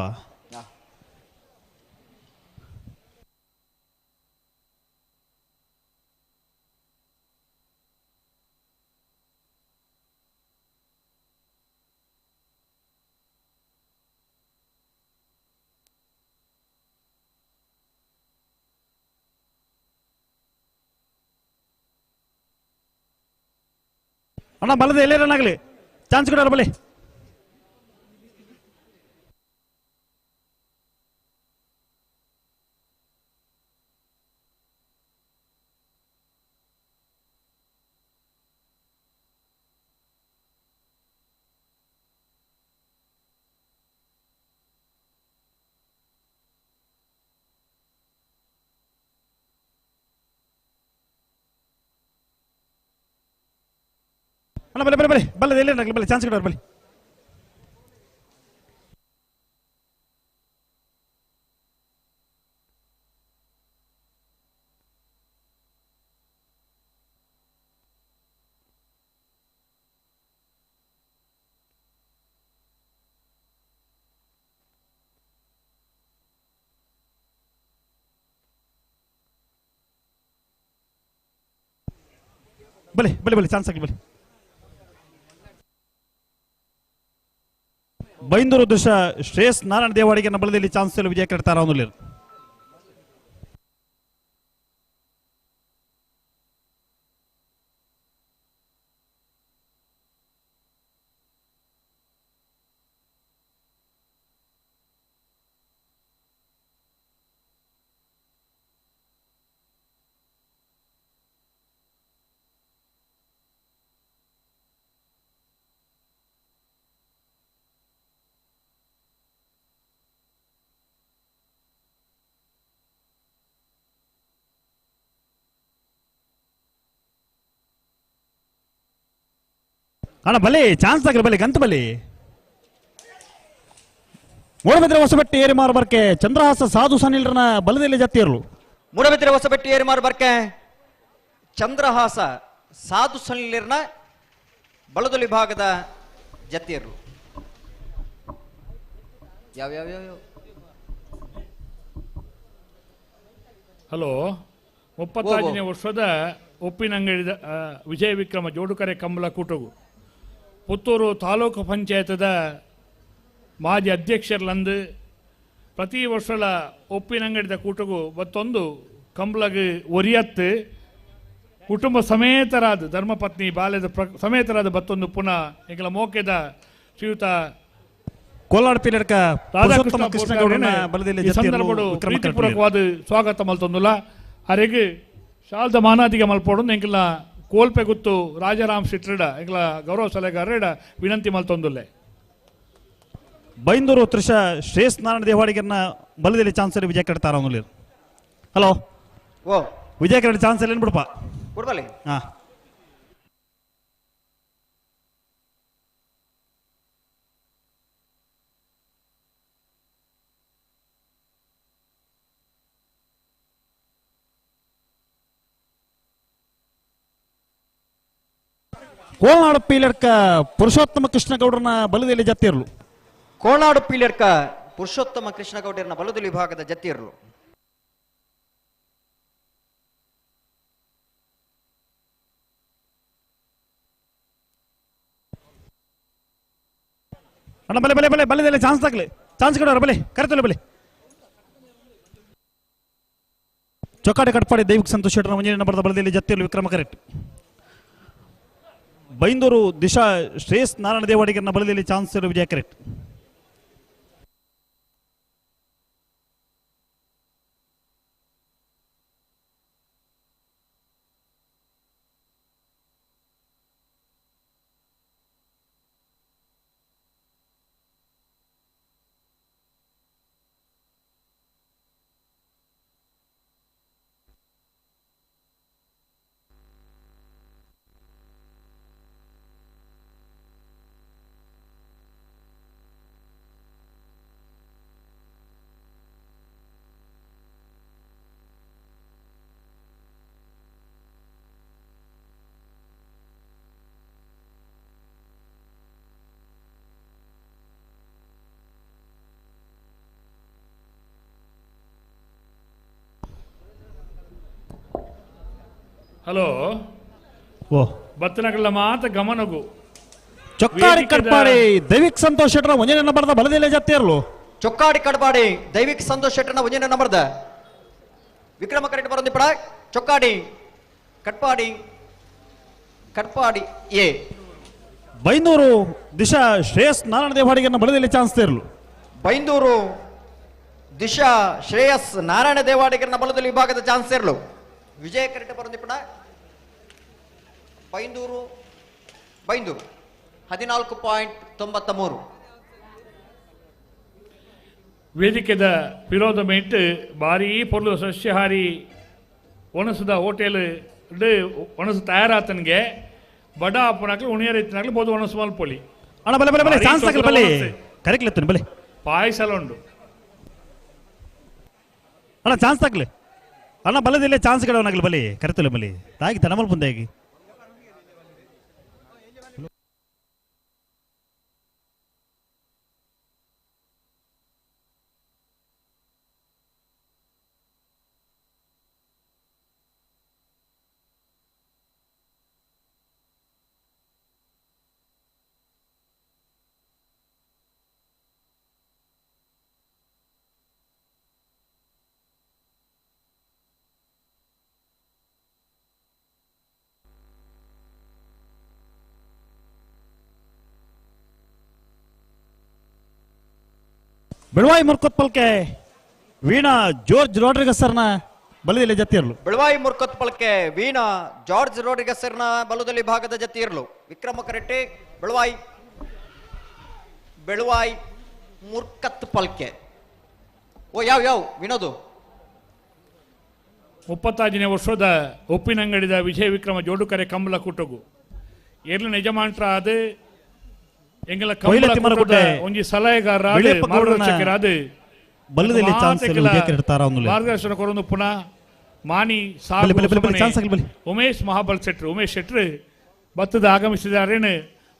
ಅಣ್ಣ ಬಲದ ಎಲ್ಲೇರನ್ನಾಗಲಿ ಚಾನ್ಸ್ ಕೊಡೋರು ಬಲಿ. ಅಣ್ಣ ಬಲೆ ಬಲೆ ಬಲೆ ಬಲ್ಲದ ಎಲ್ಲಿ ಬಲೆ ಚಾನ್ಸ್ ಕೊಡೋರು ಬಲಿ. ಬಲೆ ಬಲೆ ಬಲೆ ಚಾನ್ಸ್ ಹಾಕಿ ಬಲೆ. ಬೈಂದೂರು ದೃಶ್ಯ ಶ್ರೇಯಸ್ ನಾರಾಯಣ ದೇವಾಡಿಗೆ ಬಲದಲ್ಲಿ ಚಾನ್ಸ್ ವಿಜಯ ಕಟ್ತಾರ. ಅಣ್ಣ ಬಲಿ ಚಾನ್ಸ್ ಆಗ್ಲಿ ಬಲಿ ಗಂತ ಬಲಿ. ಮೂಡಬಿದ್ರೆ ಹೊಸಬೆಟ್ಟಿ ಏರಿಮಾರು ಬರ್ಕೆ ಚಂದ್ರಹಾಸ ಸಾಧು ಸನಿಲ್ರನ ಬಲದಲ್ಲಿ ಜತ್ತಿಯರ್ಲು. ಮೂಡಬಿದ್ರೆ ಹೊಸಬೆಟ್ಟಿ ಏರಿಮಾರು ಬರ್ಕೆ ಚಂದ್ರಹಾಸ ಸಾಧು ಸನಿಲ್ರನ ಬಲದಲ್ಲಿ ಭಾಗದ ಜತ್ತಿಯರ್ಲು. ಯಾವ ಯಾವ ಯಾವ ಹಲೋ, 35ನೇ ವರ್ಷದ ಉಪ್ಪಿನಂಗಡಿದ ವಿಜಯ ವಿಕ್ರಮ ಜೋಡುಕರೆ ಕಂಬಳ ಕೂಟಗು ಪುತ್ತೂರು ತಾಲೂಕು ಪಂಚಾಯತದ ಮಾಜಿ ಅಧ್ಯಕ್ಷರ್ಲಂದು ಪ್ರತಿ ವರ್ಷದ ಉಪ್ಪಿನಂಗಡಿದ ಕೂಟಗು ಮತ್ತೊಂದು ಕಂಬಳಗೆ ಒರಿಯತ್ತು ಕುಟುಂಬ ಸಮೇತರಾದ ಧರ್ಮಪತ್ನಿ ಬಾಲ್ಯದ ಸಮೇತರಾದ ಬತ್ತೊಂದು ಪುನಃ ಎಂಗಳ ಮೋಕೆದ ಶ್ರೀಯುತ ಕೋಲಾಡ ಪಿಲಡ್ಕ ರಾಧಾಕೃಷ್ಣ ಕೃಷ್ಣಗೌಡನ ಬಲದಲ್ಲಿ ಸಂದರ್ಭಡು ಪ್ರೀತಿಪೂರ್ವಕವಾದ ಸ್ವಾಗತ ಮಲ್ತೊಂದುಲ್ಲ. ಅರೆಗೆ ಶಾಲ್ದ ಮಾನಾದಿಗೆ ಮಲ್ಪೋಡು ಎಂಕಲ್ನ ಕೋಲ್ಪೆ ಗುತ್ತು ರಾಜಾರಾಮ್ ಶೆಟ್ಟರ್ಡ ಎಂಕಲ ಗೌರವ ಸಲಹೆಗಾರಡ ವಿನಂತಿ ಮಲ್ತೊಂದುಲ್ಲೆ. ಬೈಂದೂರು ತ್ರಿಷ ಶ್ರೇಷ್ಠ ನಾರಾಯಣ ದೇವಾಡಿಗರನ್ನ ಬಲದಲ್ಲಿ ಚಾನ್ಸರ್ ವಿಜಯ ಕಟ್ತಾರ. ಹಲೋ, ಓ ವಿಜಯ ಕರಡ್ ಚಾನ್ಸರ್ ಏನ್ ಬಿಡಪ್ಪ ಕೊಡ್ಬಲ್ಲಿ. ಹಾ, ಕೋಲ್ನಾಡು ಪೀಲಡ್ಕ ಪುರುಷೋತ್ತಮ ಕೃಷ್ಣಗೌಡರನ ಬಲದಲ್ಲಿ ಜತ್ತಿರ್ಲು. ಕೋಲ್ನಾಡು ಪೀಲಡ್ಕ ಪುರುಷೋತ್ತಮ ಕೃಷ್ಣಗೌಡರನ ಬಲದಲ್ಲಿ ವಿಭಾಗದ ಜತ್ತಿರ್ಲು. ಅಣ್ಣ ಬಲೆ ಬಲೆ ಬಲೆ ಬಲದಲ್ಲಿ ಚಾನ್ಸ್ ತಗಲಿ, ಚಾನ್ಸ್ ಕೊಡೋರು ಬಲೆ ಕರೆತಲೆ ಬಲೆ. ಚೊಕ್ಕಾಡಿ ಕಟ್ಪಾಡಿ ದೈವಿಕ ಸಂತೋಷ್ ಶೆಟ್ಟರ್ ಮುಂಜಿನ ಬರದ ಬಲದಲ್ಲಿ ಜತ್ತಿರ್ಲು ವಿಕ್ರಮ ಕರೆಕ್ಟ್. ಬೈಂದೂರು ದಿಶಾ ಶ್ರೇಯಸ್ ನಾರಾಯಣ ದೇವಾಡಿಗರನ ಬಲದಲ್ಲಿ ಚಾನ್ಸ್ ವಿಜಯ ಕರೆಕ್ಟ್. ಹಲೋ, ಓ ಬತ್ತನಗಳ ಮಾತ ಗಮನಗು ಚೊಕ್ಕಾಡಿ ಕಟ್ಪಾಡಿ ದೈವಿಕ್ ಸಂತೋಷ್ ಶೆಟ್ಟರ್ ಒಂಜನೇ ನಂಬರ್ದ ಬಲದಲ್ಲೇ ಜತ್ತಿರ್ಲು. ಚೊಕ್ಕಾಡಿ ಕಟ್ಪಾಡಿ ದೈವಿಕ್ ಸಂತೋಷ್ ಶೆಟ್ಟರ್ನ ಒಂಜನೇ ನಂಬರ್ದ ವಿಕ್ರಮ ಕರೆಕ್ಟ್ ಬರೋದಿಪ್ಪಡ. ಚೊಕ್ಕಾಡಿ ಕಟ್ಪಾಡಿ ಕಟ್ಪಾಡಿ ಎ ಬೈಂದೂರು ದಿಶಾ ಶ್ರೇಯಸ್ ನಾರಾಯಣ ದೇವಾಡಿಗರನ್ನ ಬಲದಲ್ಲಿ ಚಾನ್ಸ್ ತೇರ್ಲು. ಬೈಂದೂರು ದಿಶಾ ಶ್ರೇಯಸ್ ನಾರಾಯಣ ದೇವಾಡಿಗರನ್ನ ಬಲದಲ್ಲಿ ವಿಭಾಗದ ಚಾನ್ಸ್ ತೇರ್ಲು. ವಿಜಯ ಕರೆಕ್ಟ್ ಬರೋದಿಪ್ಪಡ. ಬೈಂದೂರು ಬೈಂದೂರು 14.93. ವೇದಿಕೆದ ವಿರೋಧ ಮೇಟ್ ಭಾರೀ ಪೊರ್ಲು ಸಸ್ಯಹಾರಿ ಒಣಸದ ಹೋಟೆಲ್ ಒಣಸು ತಯಾರಾತನಿಗೆ ಬಡ ಅಪ್ಪನಾಗ್ಲಿ ಉಣಿಯರೈತನಾಗ್ಲಿ ಬೋದು ಒಣಸು ಮಲ್ಪೊಲಿ. ಅಣ್ಣ ಬಲೆ ಬಲೆ ಬಲೆ ಚಾನ್ಸ್ ತಗಲಿ ಬಲೆ ಕರೆಕ್ಲೆತ್ತನ ಬಲೆ ಪಾಯಸಲ ಉಂಡು ಅಣ್ಣ ಚಾನ್ಸ್ ತಗಲಿ ಅಣ್ಣ ಬಲದಿಲ್ಲ ಚಾನ್ಸ್ ಕಡವನಾಗ್ಲಿ ಬಲಿ ಕರೆತಲೆ ಬಲಿ ತಾಗಿ ತಡಮಲ್ ಪುಂದಾಗಿ. ಬೆಳವಾಯಿ ಮುರ್ಕೊತ್ಪಲ್ಕೆ ವೀಣಾ ಜಾರ್ಜ್ ರಾಡ್ರಿಗಸ್ಸರ್ನ ಬಲದಲ್ಲಿ ಜತ್ತಿರ್ಲು. ಬೆಳವಾಯಿ ಮುರ್ಕೊತ್ಪಲ್ಕೆ ವೀಣಾ ಜಾರ್ಜ್ ರಾಡ್ರಿಗಸ್ಸರ್ನ ಬಲದಲ್ಲಿ ಭಾಗದ ಜತ್ತಿರ್ಲು. ವಿಕ್ರಮ ಕರೆಟ್ಟಿ ಬೆಳವಾಯಿ ಬೆಳವಾಯಿ ಮುರ್ಕತ್ಪಲ್ಕೆ. ಓ ಯಾವ ಯಾವ ವಿನೋದು. 35ನೇ ವರ್ಷದ ಉಪ್ಪಿನಂಗಡಿದ ವಿಜಯ ವಿಕ್ರಮ ಜೋಡುಕರೆ ಕಂಬಳ ಕೂಟಗು ಎರ್ಲಿನ ಯಜಮಾನ್ರಾದ ಎಂಗಲ ಕೊಯ್ಲ ಕಂಬಳ ತಿಮ್ಮರಗುಡ್ಡೆ ಕೂಟದ ಒಂಜಿ ಸಲಹೆಗಾರರಾದ ಬಿಳಿಯಪ್ಪ ಗೌಡನ ಮಾರ್ಗದರ್ಶಕರಾದ ಬಲ್ಲದಲ್ಲಿ ಚಾನ್ಸ್ ಮಾತೆಕ್ಲ ವಿಜಯ ಕರೆಟ್ ತಾರ ಮಾರ್ಗದರ್ಶನ ಕೊರೊಂದು ಪುನಃ ಮಾನಿ ಬಲೆ, ಬಲೆ, ಬಲೆ, ಬಲೆ, ಸಾಗು ಚಾನ್ಸ್ ಆಗಲಿ, ಬಲೆ. ಉಮೇಶ್ ಮಹಾಬಲ್ ಶೆಟ್ರು ಉಮೇಶ್ ಶೆಟ್ರು ಬತ್ತದ ಆಗಮಿಸಿದಾರೇನು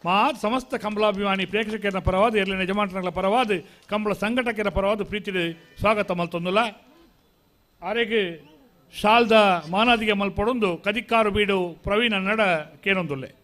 ಮಾ ಸಮಸ್ತ ಕಂಬಳಾಭಿಮಾನಿ ಪ್ರೇಕ್ಷಕರ ಪರವಾದ ಎರ್ಲಿನ ಯಜಮಾನರ ಪರವಾದ ಕಂಬಳ ಸಂಘಟಕರ ಪರವಾದ ಪ್ರೀತಿ ಸ್ವಾಗತ ಮಲ್ತೊಂದುಲ್ಲ. ಆರೆಗೆ ಶಾಲ್ದ ಮಾನಾದಿಗೆ ಮಲ್ಪಡೊಂದು ಕದಿಕ್ಕಾರು ಬೀಡು ಪ್ರವೀಣ ನಡ ಕೇನೊಂದುಲ್ಲೆ.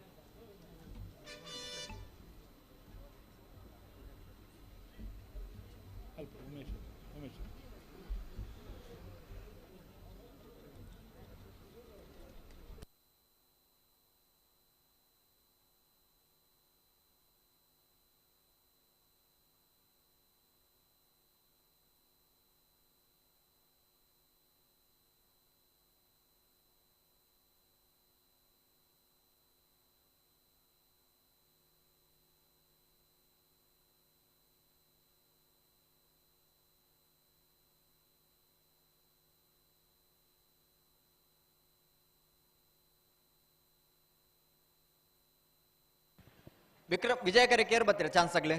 ವಿಕ್ರಮ್ ವಿಜಯಕರ ಕೇರ್ ಬರ್ತೀರಾ ಚಾನ್ಸ್ ಆಗಲಿ.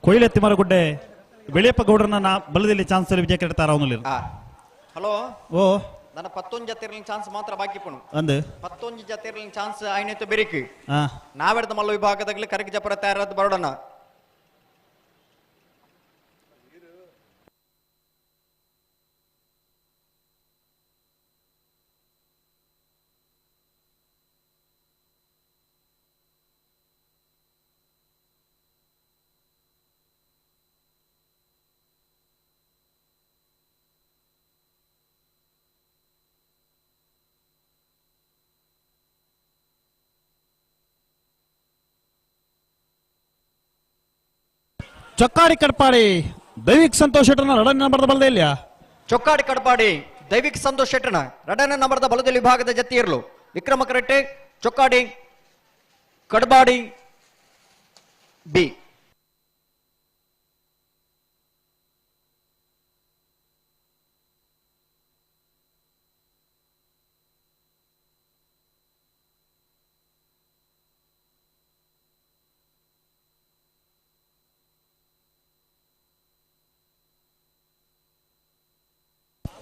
ಕೊಯ್ಲ ತಿಮ್ಮರಗುಡ್ಡೆ ಬಿಳಿಯಪ್ಪ ಗೌಡರನ್ನ ಬಲ್ಲದಲ್ಲಿ ಚಾನ್ಸ್ ವಿಜಯ ಕರೆಟ್ ತಾರ ಹಲೋ ಓ ನನ್ನ ಪತ್ತೊಂದು ಜತಿರ್ಲಿನ ಚಾನ್ಸ್ ಮಾತ್ರ ಬಾಕಿ ಪುಣು. ಅಂದು ಪತ್ತೊಂದು ಜತಿರ್ಲಿನ ಚಾನ್ಸ್ ಆಯ್ನಿತ್ತು ಬೆರಿಕಿ. ಆ. ನಾವೆಡ್ದ ಮಲ್ಲ ವಿಭಾಗದಾಗಲಿ ಕರಗಿ ಜಪರ ತಯಾರಾದ ಬರೋಡಣ. ಚೊಕ್ಕಾಡಿ ಕಡ್ಪಾಡಿ ದೈವಿಕ್ ಸಂತೋಷ್ ಶೆಟ್ಟರ್ನ ರಡನ್ ನಂಬರ್ದ ಬಲದ ಇಲ್ಲ. ಚೊಕ್ಕಾಡಿ ಕಡ್ಪಾಡಿ ದೈವಿಕ್ ಸಂತೋಷ್ ಶೆಟ್ಟರ್ನ ರಡನ ನಂಬರ್ದ ಬಲದಲ್ಲಿ ವಿಭಾಗದ ಜತಿ ಇರಲು ವಿಕ್ರಮ ಕರೆಟ್ಟೆ ಚೊಕ್ಕಾಡಿ ಕಡ್ಬಾಡಿ ಬಿ.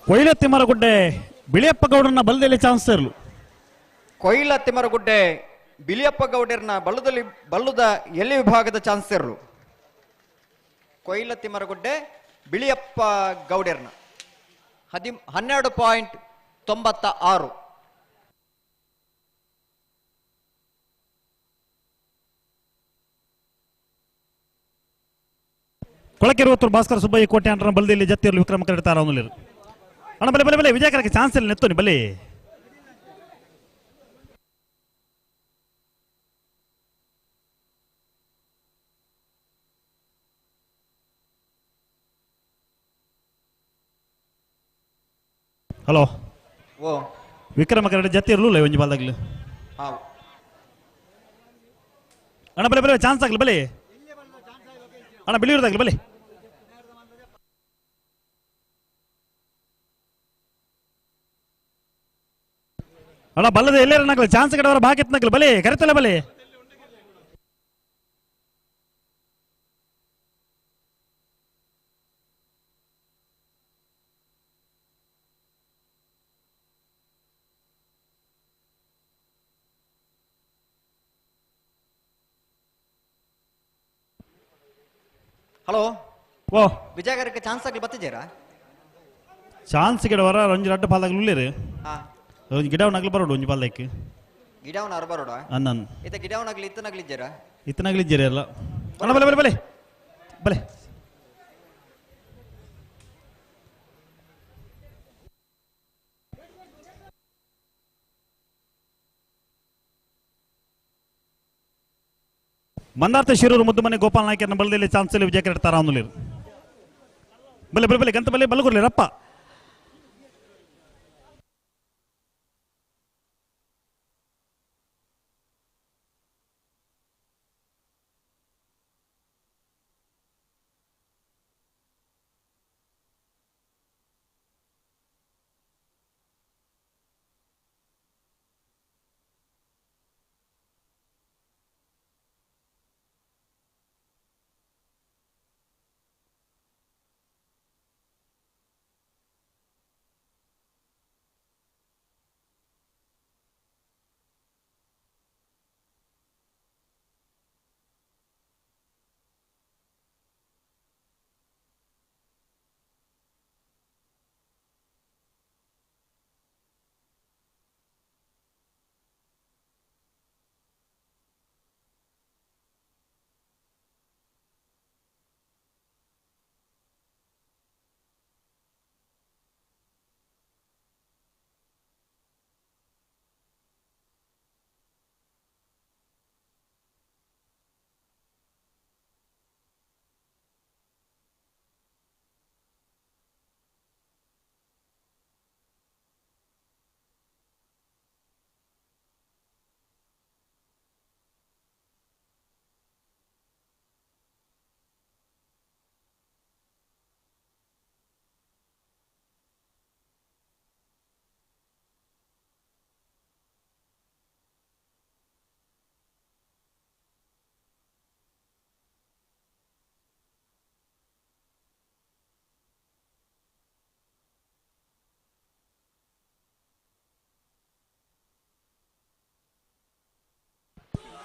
ಕೊಯ್ಲ ತಿಮ್ಮರಗುಡ್ಡೆ ಬಿಳಿಯಪ್ಪ ಗೌಡರನ್ನ ಬಲದಲ್ಲಿ ಚಾನ್ಸ್ ಇರಲು. ಕೊಯ್ಲ ತಿಮ್ಮರಗುಡ್ಡೆ ಬಿಳಿಯಪ್ಪ ಗೌಡರನ್ನ ಬಲ್ಲದಲ್ಲಿ ಬಲ್ಲದ ಎಲ್ಲಿ ವಿಭಾಗದ ಚಾನ್ಸ್ ಇರಲು. ಕೊಯ್ಲ ತಿಮ್ಮರಗುಡ್ಡೆ ಬಿಳಿಯಪ್ಪ ಗೌಡರ್ನ 12.96. ಕೊಳಕೆರುವತ್ತೂರು ಭಾಸ್ಕರ ಸುಬ್ಬಯ್ಯ ಕೋಟೆ ಅಂಟರ ಬಲದಲ್ಲಿ ಜತ್ತಿರಲು ವಿಕ್ರಮ ಕರೆಟ್ ತಾರ ಅಣ್ಣ ಬಲೆ ಬಲೆ ಬಲೆ ವಿಜಯಕರಕ್ಕೆ ಚಾನ್ಸ್ ಇಲ್ಲ ನೆತ್ತೋನಿ ಬಲೆ. ಹಲೋ ಓ ವಿಕ್ರಮ ಕರೆಟ್ ಜತ್ತಿ ಇರಲಿಲ್ಲ ಒಂಜಿ ಬಾಲ್ದಾಗ್ಲು. ಅಣ್ಣ ಬಲೆ ಬಲೆ ಚಾನ್ಸ್ ಆಗ್ಲಿ ಬಲೆ. ಅಣ್ಣ ಬಿಳಿಯೂರ್ದಾಗ್ಲಿ ಬಲೆ. ಅಣ್ಣ ಬಲ್ಲದ ಎಲ್ಲಾರ ನಕಲು ಚಾನ್ಸ್ ಕಡೆಯವರ ಬಾಕಿತ್ ನಕಲು ಬಲೆ ಕರೆತಲ್ಲ ಬಲೆ. ಹಲೋ ಓ ವಿಜಯಗರಕ್ಕೆ ಚಾನ್ಸ್ ಆಗಲಿ ಬತ್ತಿದ್ದೀರಾ? ಚಾನ್ಸ್ ಗಿಡವರ ಒಂಜಿ ರಡ್ಡು ಪಾಲ್ದಾಗ್ಲು ಉಳ್ಳೇರು. ಹಾ. ಒಂಜಿ ಗಿಡವನಾಗ್ಲು ಬರೋಡು ಒಂಜಿ ಪಾಲ್ದಕ್ಕೆ. ಗಿಡವನ ಅರ ಬರೋಡ? ಅನ್ನನ್ ಇತ್ತ ಗಿಡವನಾಗ್ಲಿ ಇತ್ತನಾಗ್ಲಿ ಇದ್ದೀರಾ? ಇತ್ತನಾಗ್ಲಿ ಇದ್ದೀರಾ ಎಲ್ಲ. ಅಣ್ಣ ಬಲೆ ಬಲೆ ಬಲೆ ಬಲೆ. ಮಂದಾರ್ಥ ಶಿರೂರು ಮುದ್ದುಮನೆ ಗೋಪಾಲ್ ನಾಯ್ಕರನ್ನ ಬಲದಲ್ಲಿ ಚಾನ್ಸ್ ವಿಜಯ ಕರೆಟ್ ತಾರ ಬಲೆ ಬಲೆ ಬಲೆ ಗಂತ ಬಲೆ ಬಲಗುರ್ಲಿ ರಪ್ಪ.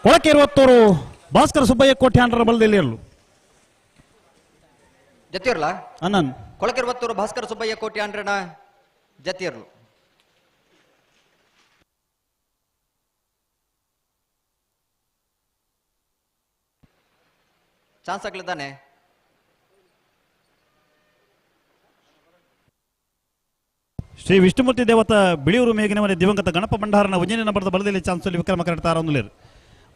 ಕೊಳಕೆರುವತ್ತೂರು ಭಾಸ್ಕರ ಸುಬ್ಬಯ್ಯ ಕೋಟ್ಯಾಂಡ್ರ ಬಲದಲ್ಲಿ ಇರಲು ಜತಿಯರ್ಲ ಅಣ್ಣನ್ ಕೊಳಕೆರುವತ್ತೂರು ಭಾಸ್ಕರ ಸುಬ್ಬಯ್ಯ ಕೋಟ್ಯಾಂಡ್ರನ ಜತಿಯರ್ಲು. ಚಾನ್ಸ್ ಆಗ್ಲಿದ್ದಾನೆ. ಶ್ರೀ ವಿಷ್ಣುಮೂರ್ತಿ ದೇವತ ಬಿಳಿಯೂರು ಮೇಗಿನ ಮನೆ ದಿವಂಗತ ಗಣಪ ಭಂಡಾರನ ಒಂಜನೇ ನಂಬರದ ಬಲದಲ್ಲಿ ಚಾನ್ಸಲ್ಲಿ ವಿಕ್ರಮ ಕರೆಡ್ತಾರ.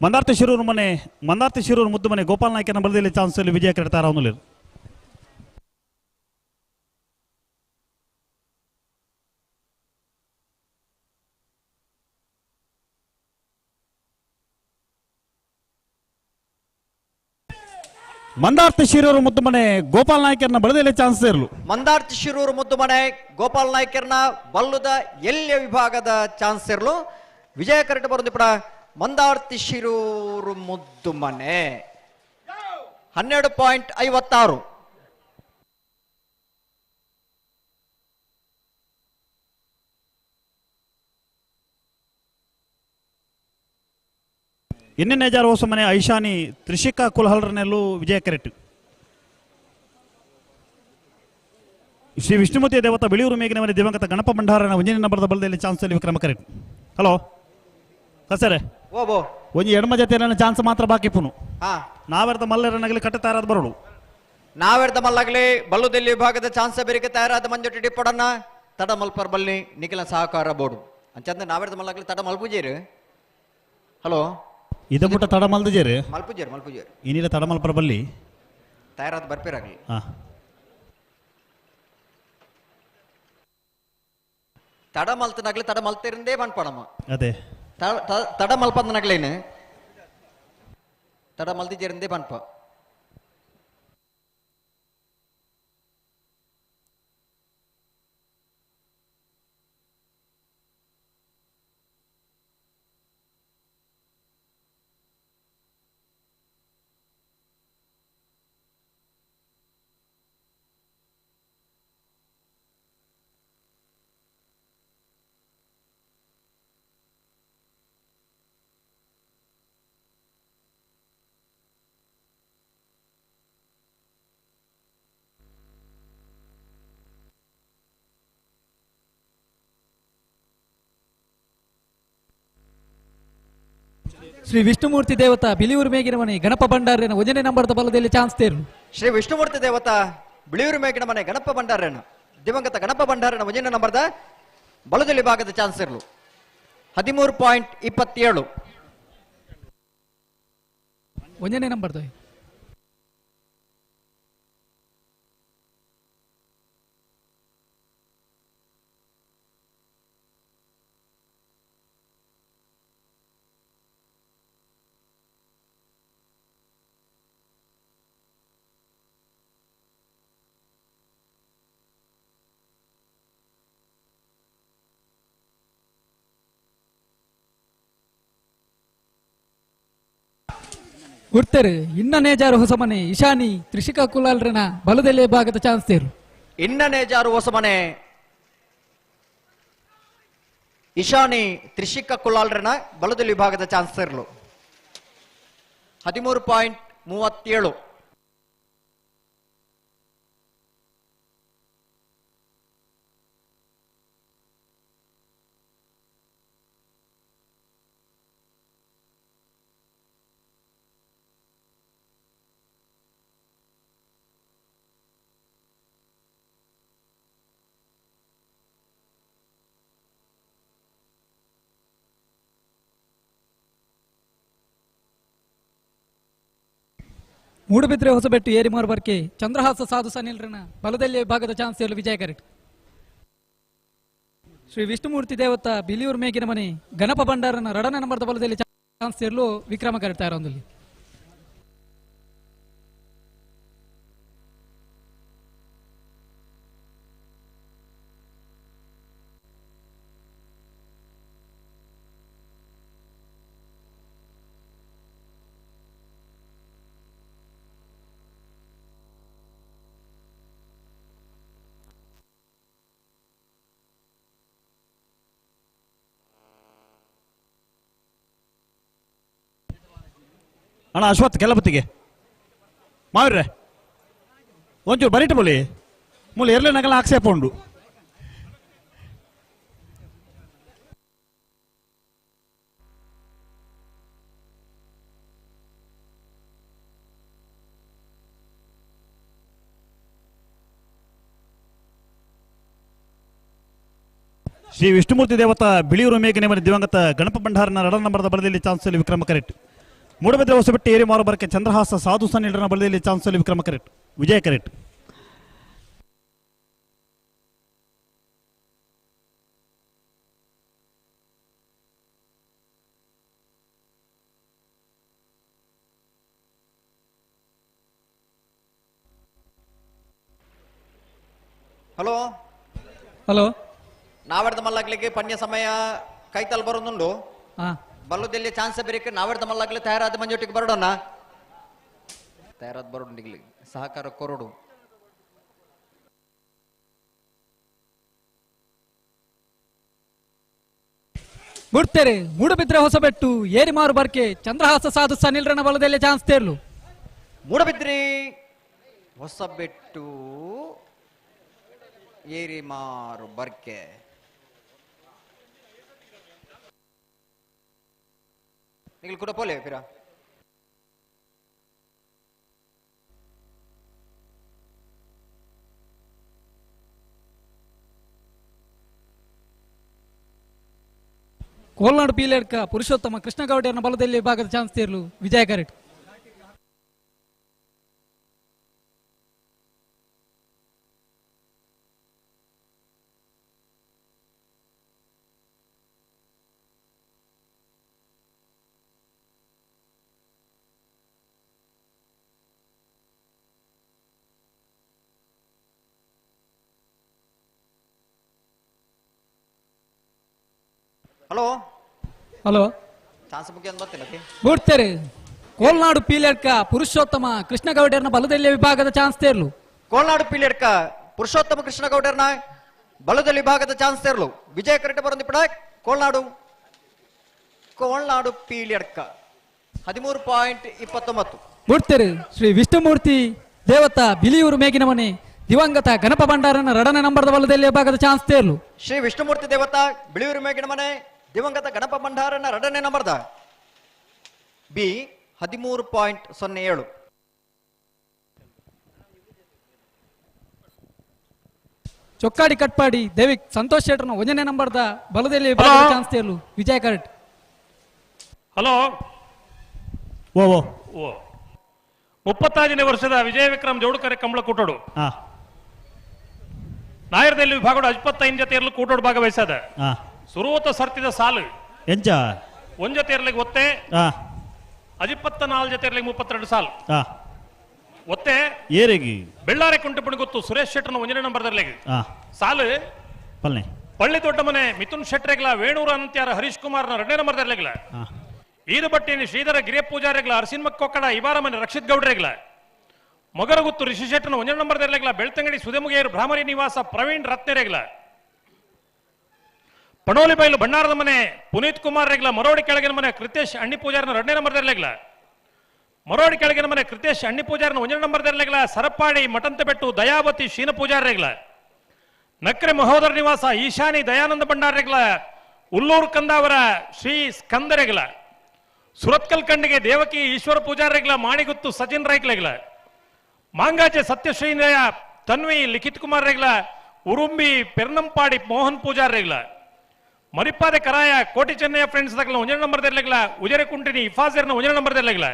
ಮಂದಾರ್ತಿ ಶಿರೂರು ಮನೆ ಮಂದಾರ್ತಿ ಶಿರೂರು ಮುದ್ದು ಮನೆ ಗೋಪಾಲ್ ನಾಯ್ಕನ ಬಲದಲ್ಲಿ ಚಾನ್ಸಲ್ಲಿ ವಿಜಯ ಕರೆಡ್ತಾರ. ಮಂದಾರ್ತಿ ಶಿರೂರು ಮುದ್ದು ಮನೆ ಗೋಪಾಲ್ ನಾಯ್ಕರ್ನ ಬಲದಲ್ಲಿ ಚಾನ್ಸ್ ಇರಲು. ಮಂದಾರ್ತಿ ಶಿರೂರು ಮುದ್ದು ಮನೆ ಗೋಪಾಲ್ ನಾಯ್ಕರ್ನ ಬಲ್ಲುದ ಎಲ್ಯ ವಿಭಾಗದ ಚಾನ್ಸ್ ಇರಲು. ವಿಜಯ ಕರೆಟ್ ಬರೋದು ಪಡ ಮಂದಾರ್ತಿ ಶಿರೂರು ಮುದ್ದು ಮನೆ 12.56. ಇನ್ನೇಜಾರ್ ಹೊಸ ಮನೆ ಐಶಾನಿ ತ್ರಿಷಿಕಾ ಕುಲಹಲ್ರನೆಲ್ಲೂ ವಿಜಯ ಕರೆಟ್. ಶ್ರೀ ವಿಷ್ಣುಮೂರ್ತಿ ದೇವತ ಬಿಳಿಯೂರು ಮೇಗಿನ ಮನೆ ದಿವಂಗತ ಗಣಪ ಭಂಡಾರನ ಒಂಜನೇ ನಂಬರದ ಬಲದಲ್ಲಿ ಚಾನ್ಸ್ ಅಲ್ಲಿ ವಿಕ್ರಮ ಕರೆಟ್. ಹಲೋ ಕಸರೆ ಒಂಜಿ ಎಡಮ ಜೊತೆ ಚಾನ್ಸ್ ಮಾತ್ರ ಬಾಕಿ ಪುನು. ನಾವೆರ್ದ ಮಲ್ಲರನಗಲಿ ಕಟ್ಟ ತಯಾರಾದ ಬರೋಡು. ನಾವೆರ್ದ ಮಲ್ಲಗಲಿ ಬಲ್ಲುದೆಲ್ಲಿ ವಿಭಾಗದ ಚಾನ್ಸ್ ಬೇರಿಕೆ ತಯಾರಾದ ಮಂಜೊಟ್ಟಿ ಡಿಪ್ಪಡನ್ನ ತಡ ಮಲ್ಪರ್ ಬಲ್ಲಿ ನಿಖಿಲ ಸಹಕಾರ ಬೋರ್ಡು ಅಂಚಂದ್ರೆ ನಾವೆರ್ದ ಮಲ್ಲಗಲಿ ತಡ ಮಲ್ಪುಜೇರು. ಹಲೋ ಇದ ಪುಟ್ಟ ತಡ ಮಲ್ದಜೇರು ಮಲ್ಪುಜೇರು ಮಲ್ಪುಜೇರು ಇನ್ನಿಲ್ಲ ತಡ ಮಲ್ಪರ ಬಲ್ಲಿ ತಯಾರಾದ ಬರ್ಪಿರಾಗಲಿ. ತಡ ಮಲ್ತನಾಗ್ಲಿ ತಡ ಮಲ್ತಿರಂದೇ ಪಣಮ್ಮ. ಅದೇ ತಡ ಮಲ್ಪಂದನಾಗ್ಲೇನು ತಡ ಮಲ್ತಿಜೇರಿಂದೇ ಪನ್ಪ. ಶ್ರೀ ವಿಷ್ಣುಮೂರ್ತಿ ದೇವತಾ ಬಿಳಿಯೂರು ಮೇಗಿನ ಮನೆ ಗಣಪ ಭಂಡಾರನ ಒಂದನೇ ನಂಬರ್ದ ಬಲದಲ್ಲಿ ಚಾನ್ಸ್ ತೇರು. ಶ್ರೀ ವಿಷ್ಣುಮೂರ್ತಿ ದೇವತಾ ಬಿಳಿಯೂರು ಮೇಗಿನ ಮನೆ ಗಣಪ ಭಂಡಾರನ ದಿವಂಗತ ಗಣಪ ಭಂಡಾರನ ಒಂದನೇ ನಂಬರ್ದ ಬಲದಲ್ಲಿ ಭಾಗದ ಚಾನ್ಸ್ ಇರಲು 13.27. ಒಂದನೇ ನಂಬರ್ದ ಉಡ್ತೇರು ಇನ್ನ ನೇಜಾರು ಹೊಸಮನೆ ಇಶಾನಿ ತ್ರಿಷಿಕಾ ಕುಲಾಲ್ರನ ಬಲದಲ್ಲೇ ಭಾಗದ ಚಾನ್ಸ್ ತೇರು. ಇನ್ನ ನೇಜಾರು ಹೊಸಮನೆ ಇಶಾನಿ ತ್ರಿಷಿಕಾ ಕುಲಾಲ್ರನ ಬಲದಲ್ಲಿ ಭಾಗದ ಚಾನ್ಸ್ ತೇರ್ಲು 13.37. ಮೂಡುಬಿದ್ರೆ ಹೊಸಬೆಟ್ಟು ಏರಿಮಾರು ಬರ್ಕೆ ಚಂದ್ರಹಾಸ ಸಾಧು ಸನಿಲ್ರನ ಬಲದಲ್ಲಿ ಭಾಗದ ಚಾನ್ಸ್ ಹೇಳು ವಿಜಯ ಕರೆಕ್ಟ್. ಶ್ರೀ ವಿಷ್ಣುಮೂರ್ತಿ ದೇವತ ಬಿಲಿಯೂರು ಮೇಗಿನ ಮನೆ ಗಣಪ ಭಂಡಾರನ ರಡನ ನಂಬರ್ದ ಬಲದಲ್ಲಿ ಚಾನ್ಸ್ ಸೇರಲು ವಿಕ್ರಮ ಕರೆಕ್ಟ್ ತಯಾರೊಂದಲ್ಲಿ. ಅಣ್ಣ ಅಶ್ವಥ್ ಕೆಲಪತ್ತಿಗೆ ಮಾವಿರ್ರೆ ಒಂಚೂರು ಬರಿಟ ಬೋಲಿ ಮೂಲ ಎರ್ಲೆ ನಗಲ ಆಕ್ಷೇಪ ಉಂಡು. ಶ್ರೀ ವಿಷ್ಣುಮೂರ್ತಿ ದೇವತಾ ಬಿಳಿಯೂರು ಮೇಘನೆ ಮನೆ ದಿವಂಗತ ಗಣಪ ಭಂಡಾರನ ರಡ ನಂಬರದ ಬಲದಲ್ಲಿ ಚಾನ್ಸಲ್ಲಿ ವಿಕ್ರಮ ಕರೆಕ್ಟ್. ಮೂಡಬಿದ್ರೆ ಹೊಸಬೆಟ್ಟಿ ಏರಿ ಮಾರುಬರಕ್ಕೆ ಚಂದ್ರಹಾಸ ಸಾಧು ಸನ್ನಿಡನ ಬಲದಲ್ಲಿ ಚಾನ್ಸಲ್ಲಿ ವಿಕ್ರಮ ಕರೆಕ್ಟ್. ವಿಜಯ correct. Hello hello ನಾವೆಡ್ದ ಮಲ್ಲಾಗ್ಲಿಕ್ಕೆ ಪನ್ಯ ಸಮಯ ಕೈತಲ್ ಬರೋದುಂಡು. ಬಲ್ಲುದೆಲ್ಲಿ ಚಾನ್ಸ್ ಬೇರೆ ನಾವೆಡ್ದ ಮಲ್ಲಾಗ್ಲಿ ತಯಾರಾದ ಮಂಜೊಟ್ಟಿಗೆ ಬರೋಣ. ತಯಾರಾದ ಬರೋಣ ಇಲ್ಲಿ ಸಹಕಾರ ಕೊರಡು. ಬಿಡ್ತೇರೆ ಮೂಡಬಿದ್ರೆ ಹೊಸಬೆಟ್ಟು ಏರಿಮಾರು ಬರ್ಕೆ ಚಂದ್ರಹಾಸ ಸಾಧು ಸನಿಲ್ರನ ಬಲದಲ್ಲಿ ಚಾನ್ಸ್ ತೇರ್ಲು. ಮೂಡಬಿದ್ರಿ ಹೊಸಬೆಟ್ಟು ಏರಿಮಾರು ಬರ್ಕೆ ನಿಗಲ್ ಕೂಡ ಪೋಲೆ ಫಿರ. ಕೋಲ್ನಾಡು ಪೀಲೇಡ್ಕ ಪುರುಷೋತ್ತಮ ಕೃಷ್ಣಗೌಡರನ್ನ ಬಲದಲ್ಲಿ ಭಾಗದ ಚಾನ್ಸ್ ತೇರ್ಲು ವಿಜಯ correct. Hello hello chance ಮುಖ್ಯ ಅಂತ ಬರ್ತಿಲ್ಲ. ಬಿಡ್ತೇರೆ ಕೋಲ್ನಾಡು ಪೀಲೇಡ್ಕ ಪುರುಷೋತ್ತಮ ಕೃಷ್ಣಗೌಡರನ್ನ ಬಲದಲ್ಲಿ ವಿಭಾಗದ ಚಾನ್ಸ್ ತೇರ್ಲು. ಕೋಲ್ನಾಡು ಪೀಲೇಡ್ಕ ಪುರುಷೋತ್ತಮ ಕೃಷ್ಣಗೌಡರನ್ನ ಬಲದಲ್ಲಿ ವಿಭಾಗದ ಚಾನ್ಸ್ ತೇರ್ಲು. ವಿಜಯ ಕರೆಕ್ಟ್ ಬರೋದು ಕೋಲ್ನಾಡು ಕೋಲ್ನಾಡು ಪೀಲೇಡ್ಕ 13.29. ಬಿಡ್ತೇರೆ ಶ್ರೀ ವಿಷ್ಣುಮೂರ್ತಿ ದೇವತಾ ಬಿಲಿಯೂರು ಮೇಗಿನ ಮನೆ ದಿವಂಗತ ಗಣಪ ಭಂಡಾರನ ರಡನೆ ನಂಬರದ ಬಲದಲ್ಲಿ ವಿಭಾಗದ ಚಾನ್ಸ್ ತೇರ್ಲು. ಶ್ರೀ ವಿಷ್ಣುಮೂರ್ತಿ ದೇವತಾ ಬಿಳಿಯೂರು ಮೇಗಿನ ಮನೆ ದಿವಂಗತ ಗಣಪ ಭಂಡಾರನ ಎರಡನೇ ನಂಬರ್ದ ಬಿ 13.07. ಚೊಕ್ಕಾಡಿ ಕಟ್ಪಾಡಿ ದೇವಿಕ್ ಸಂತೋಷ್ ಶೆಟ್ಟರ್ನ ಒಂದನೇ ನಂಬರ್ದ ಬಲದಲ್ಲಿ ಚಾನ್ಸ್ ತೇರ್ಲು ವಿಜಯ correct. Hello ಓ ಓ ಓ 35ನೇ ವರ್ಷದ ವಿಜಯ ವಿಕ್ರಮ್ ಜೋಡುಕರೆ ಕಂಬಳ ಕೂಟೋಡು ನಾಯರದಲ್ಲಿ ವಿಭಾಗದ 25 ಜೊತೆ ಇರಲು ಕೂಟೋಡು ಭಾಗವಹಿಸದ ಸುರುವತ ಸರ್ತಿದ ಸಾಲು ಎಂಚ ಒಂದ್ ಜೊತೆ ಇರ್ಲಿಕ್ಕೆ ಒತ್ತೆ 24 ಜೊತೆ ಇರ್ಲಿಕ್ಕೆ 32 ಸಾಲು ಒತ್ತೆ ಏರಿಗೆ ಬೆಳ್ಳಾರೆ ಕುಂಟು ಗೊತ್ತು ಸುರೇಶ್ ಶೆಟ್ಟರ್ನ ಒಂದನೇ ನಂಬರ್ದರ್ಲಿಗೆ ಸಾಲು ಪಲ್ನೆ ಪಳ್ಳಿ ದೊಡ್ಡ ಮನೆ ಮಿಥುನ್ ಶೆಟ್ಟರೆಗ್ಲ ವೇಣೂರು ಅಂತ್ಯಾರ ಹರೀಶ್ ಕುಮಾರ್ನ ಎರಡನೇ ನಂಬರ್ದರ್ಲಿಗ್ಲ ಈರುಬಟ್ಟಿನಿ ಶ್ರೀಧರ ಗಿರಿಯ ಪೂಜಾರಿಗ್ಲ ಅರಸಿನ್ಮ ಕೊಕ್ಕಡ ಇಬಾರ ಮನೆ ರಕ್ಷಿತ್ ಗೌಡ್ರೆಗ್ಲ ಮೊಗರಗುತ್ತು ಋಷಿ ಶೆಟ್ಟರ್ನ ಒಂದನೇ ನಂಬರ್ದರ್ಲಿಗ್ಲ ಬೆಳ್ತಂಗಡಿ ಸುಧೆಮುಗೇರು ಭ್ರಾಮರಿ ನಿವಾಸ ಪ್ರವೀಣ್ ರತ್ನೆರೆಗ್ಲ ಪಣೋಲಿ ಬೈಲು ಭಂಡಾರದ ಮನೆ ಪುನೀತ್ ಕುಮಾರ್ ರೆಗ್ಲ ಮರೋಡಿ ಕೆಳಗಿನ ಮನೆ ಕೃತೇಶ್ ಅಣ್ಣಿ ಪೂಜಾರನ ಎರಡನೇ ನಂಬರ್ದರ್ಲಿಗ್ಲ ಮರೋಡಿ ಕೆಳಗಿನ ಮನೆ ಕೃತೇಶ್ ಅಣ್ಣಿ ಪೂಜಾರನ ಒಂದನೇ ನಂಬರ್ದರ್ಲಿಗ್ಲ ಸರಪಾಡಿ ಮಠಂತಬೆಟ್ಟು ದಯಾವತಿ ಶೀನ ಪೂಜಾರ್ರೆಗ್ಲ ನಕ್ರೆ ಮಹೋದರ ನಿವಾಸ ಈಶಾನಿ ದಯಾನಂದ ಭಂಡಾರ್ರೆಗ್ಲ ಉಲ್ಲೂರು ಕಂದಾವರ ಶ್ರೀ ಸ್ಕಂದರೆಗ್ಲ ಸುರತ್ಕಲ್ ಕಣ್ಣಿಗೆ ದೇವಕಿ ಈಶ್ವರ ಪೂಜಾರ್ರೆಗ್ಲ ಮಾಣಿಗುತ್ತು ಸಚಿನ್ ರೈಕ್ಲೆಗ್ಲ ಮಾಂಗಾಜೆ ಸತ್ಯಶ್ರೀನಯ ತನ್ವಿ ಲಿಖಿತ್ ಕುಮಾರ್ ರೆಗ್ಲ ಉರುಂಬಿ ಪೆರ್ನಂಪಾಡಿ ಮೋಹನ್ ಪೂಜಾರ್ರೆಗ್ಲ ಮರಿಪಾದೆ ಕರಾಯ ಕೋಟಿ ಚೆನ್ನಯ್ಯ ಫ್ರೆಂಡ್ಸ್ ದಗ್ಲ ಒಂದನೇ ನಂಬರ್ದರ್ಲೆಗ್ಲ ಉಜರೆ ಕುಂಟಿನಿ ಇಫಾಜರ್ನ ಒಂದನೇ ನಂಬರ್ದರ್ಲೆಗ್ಲ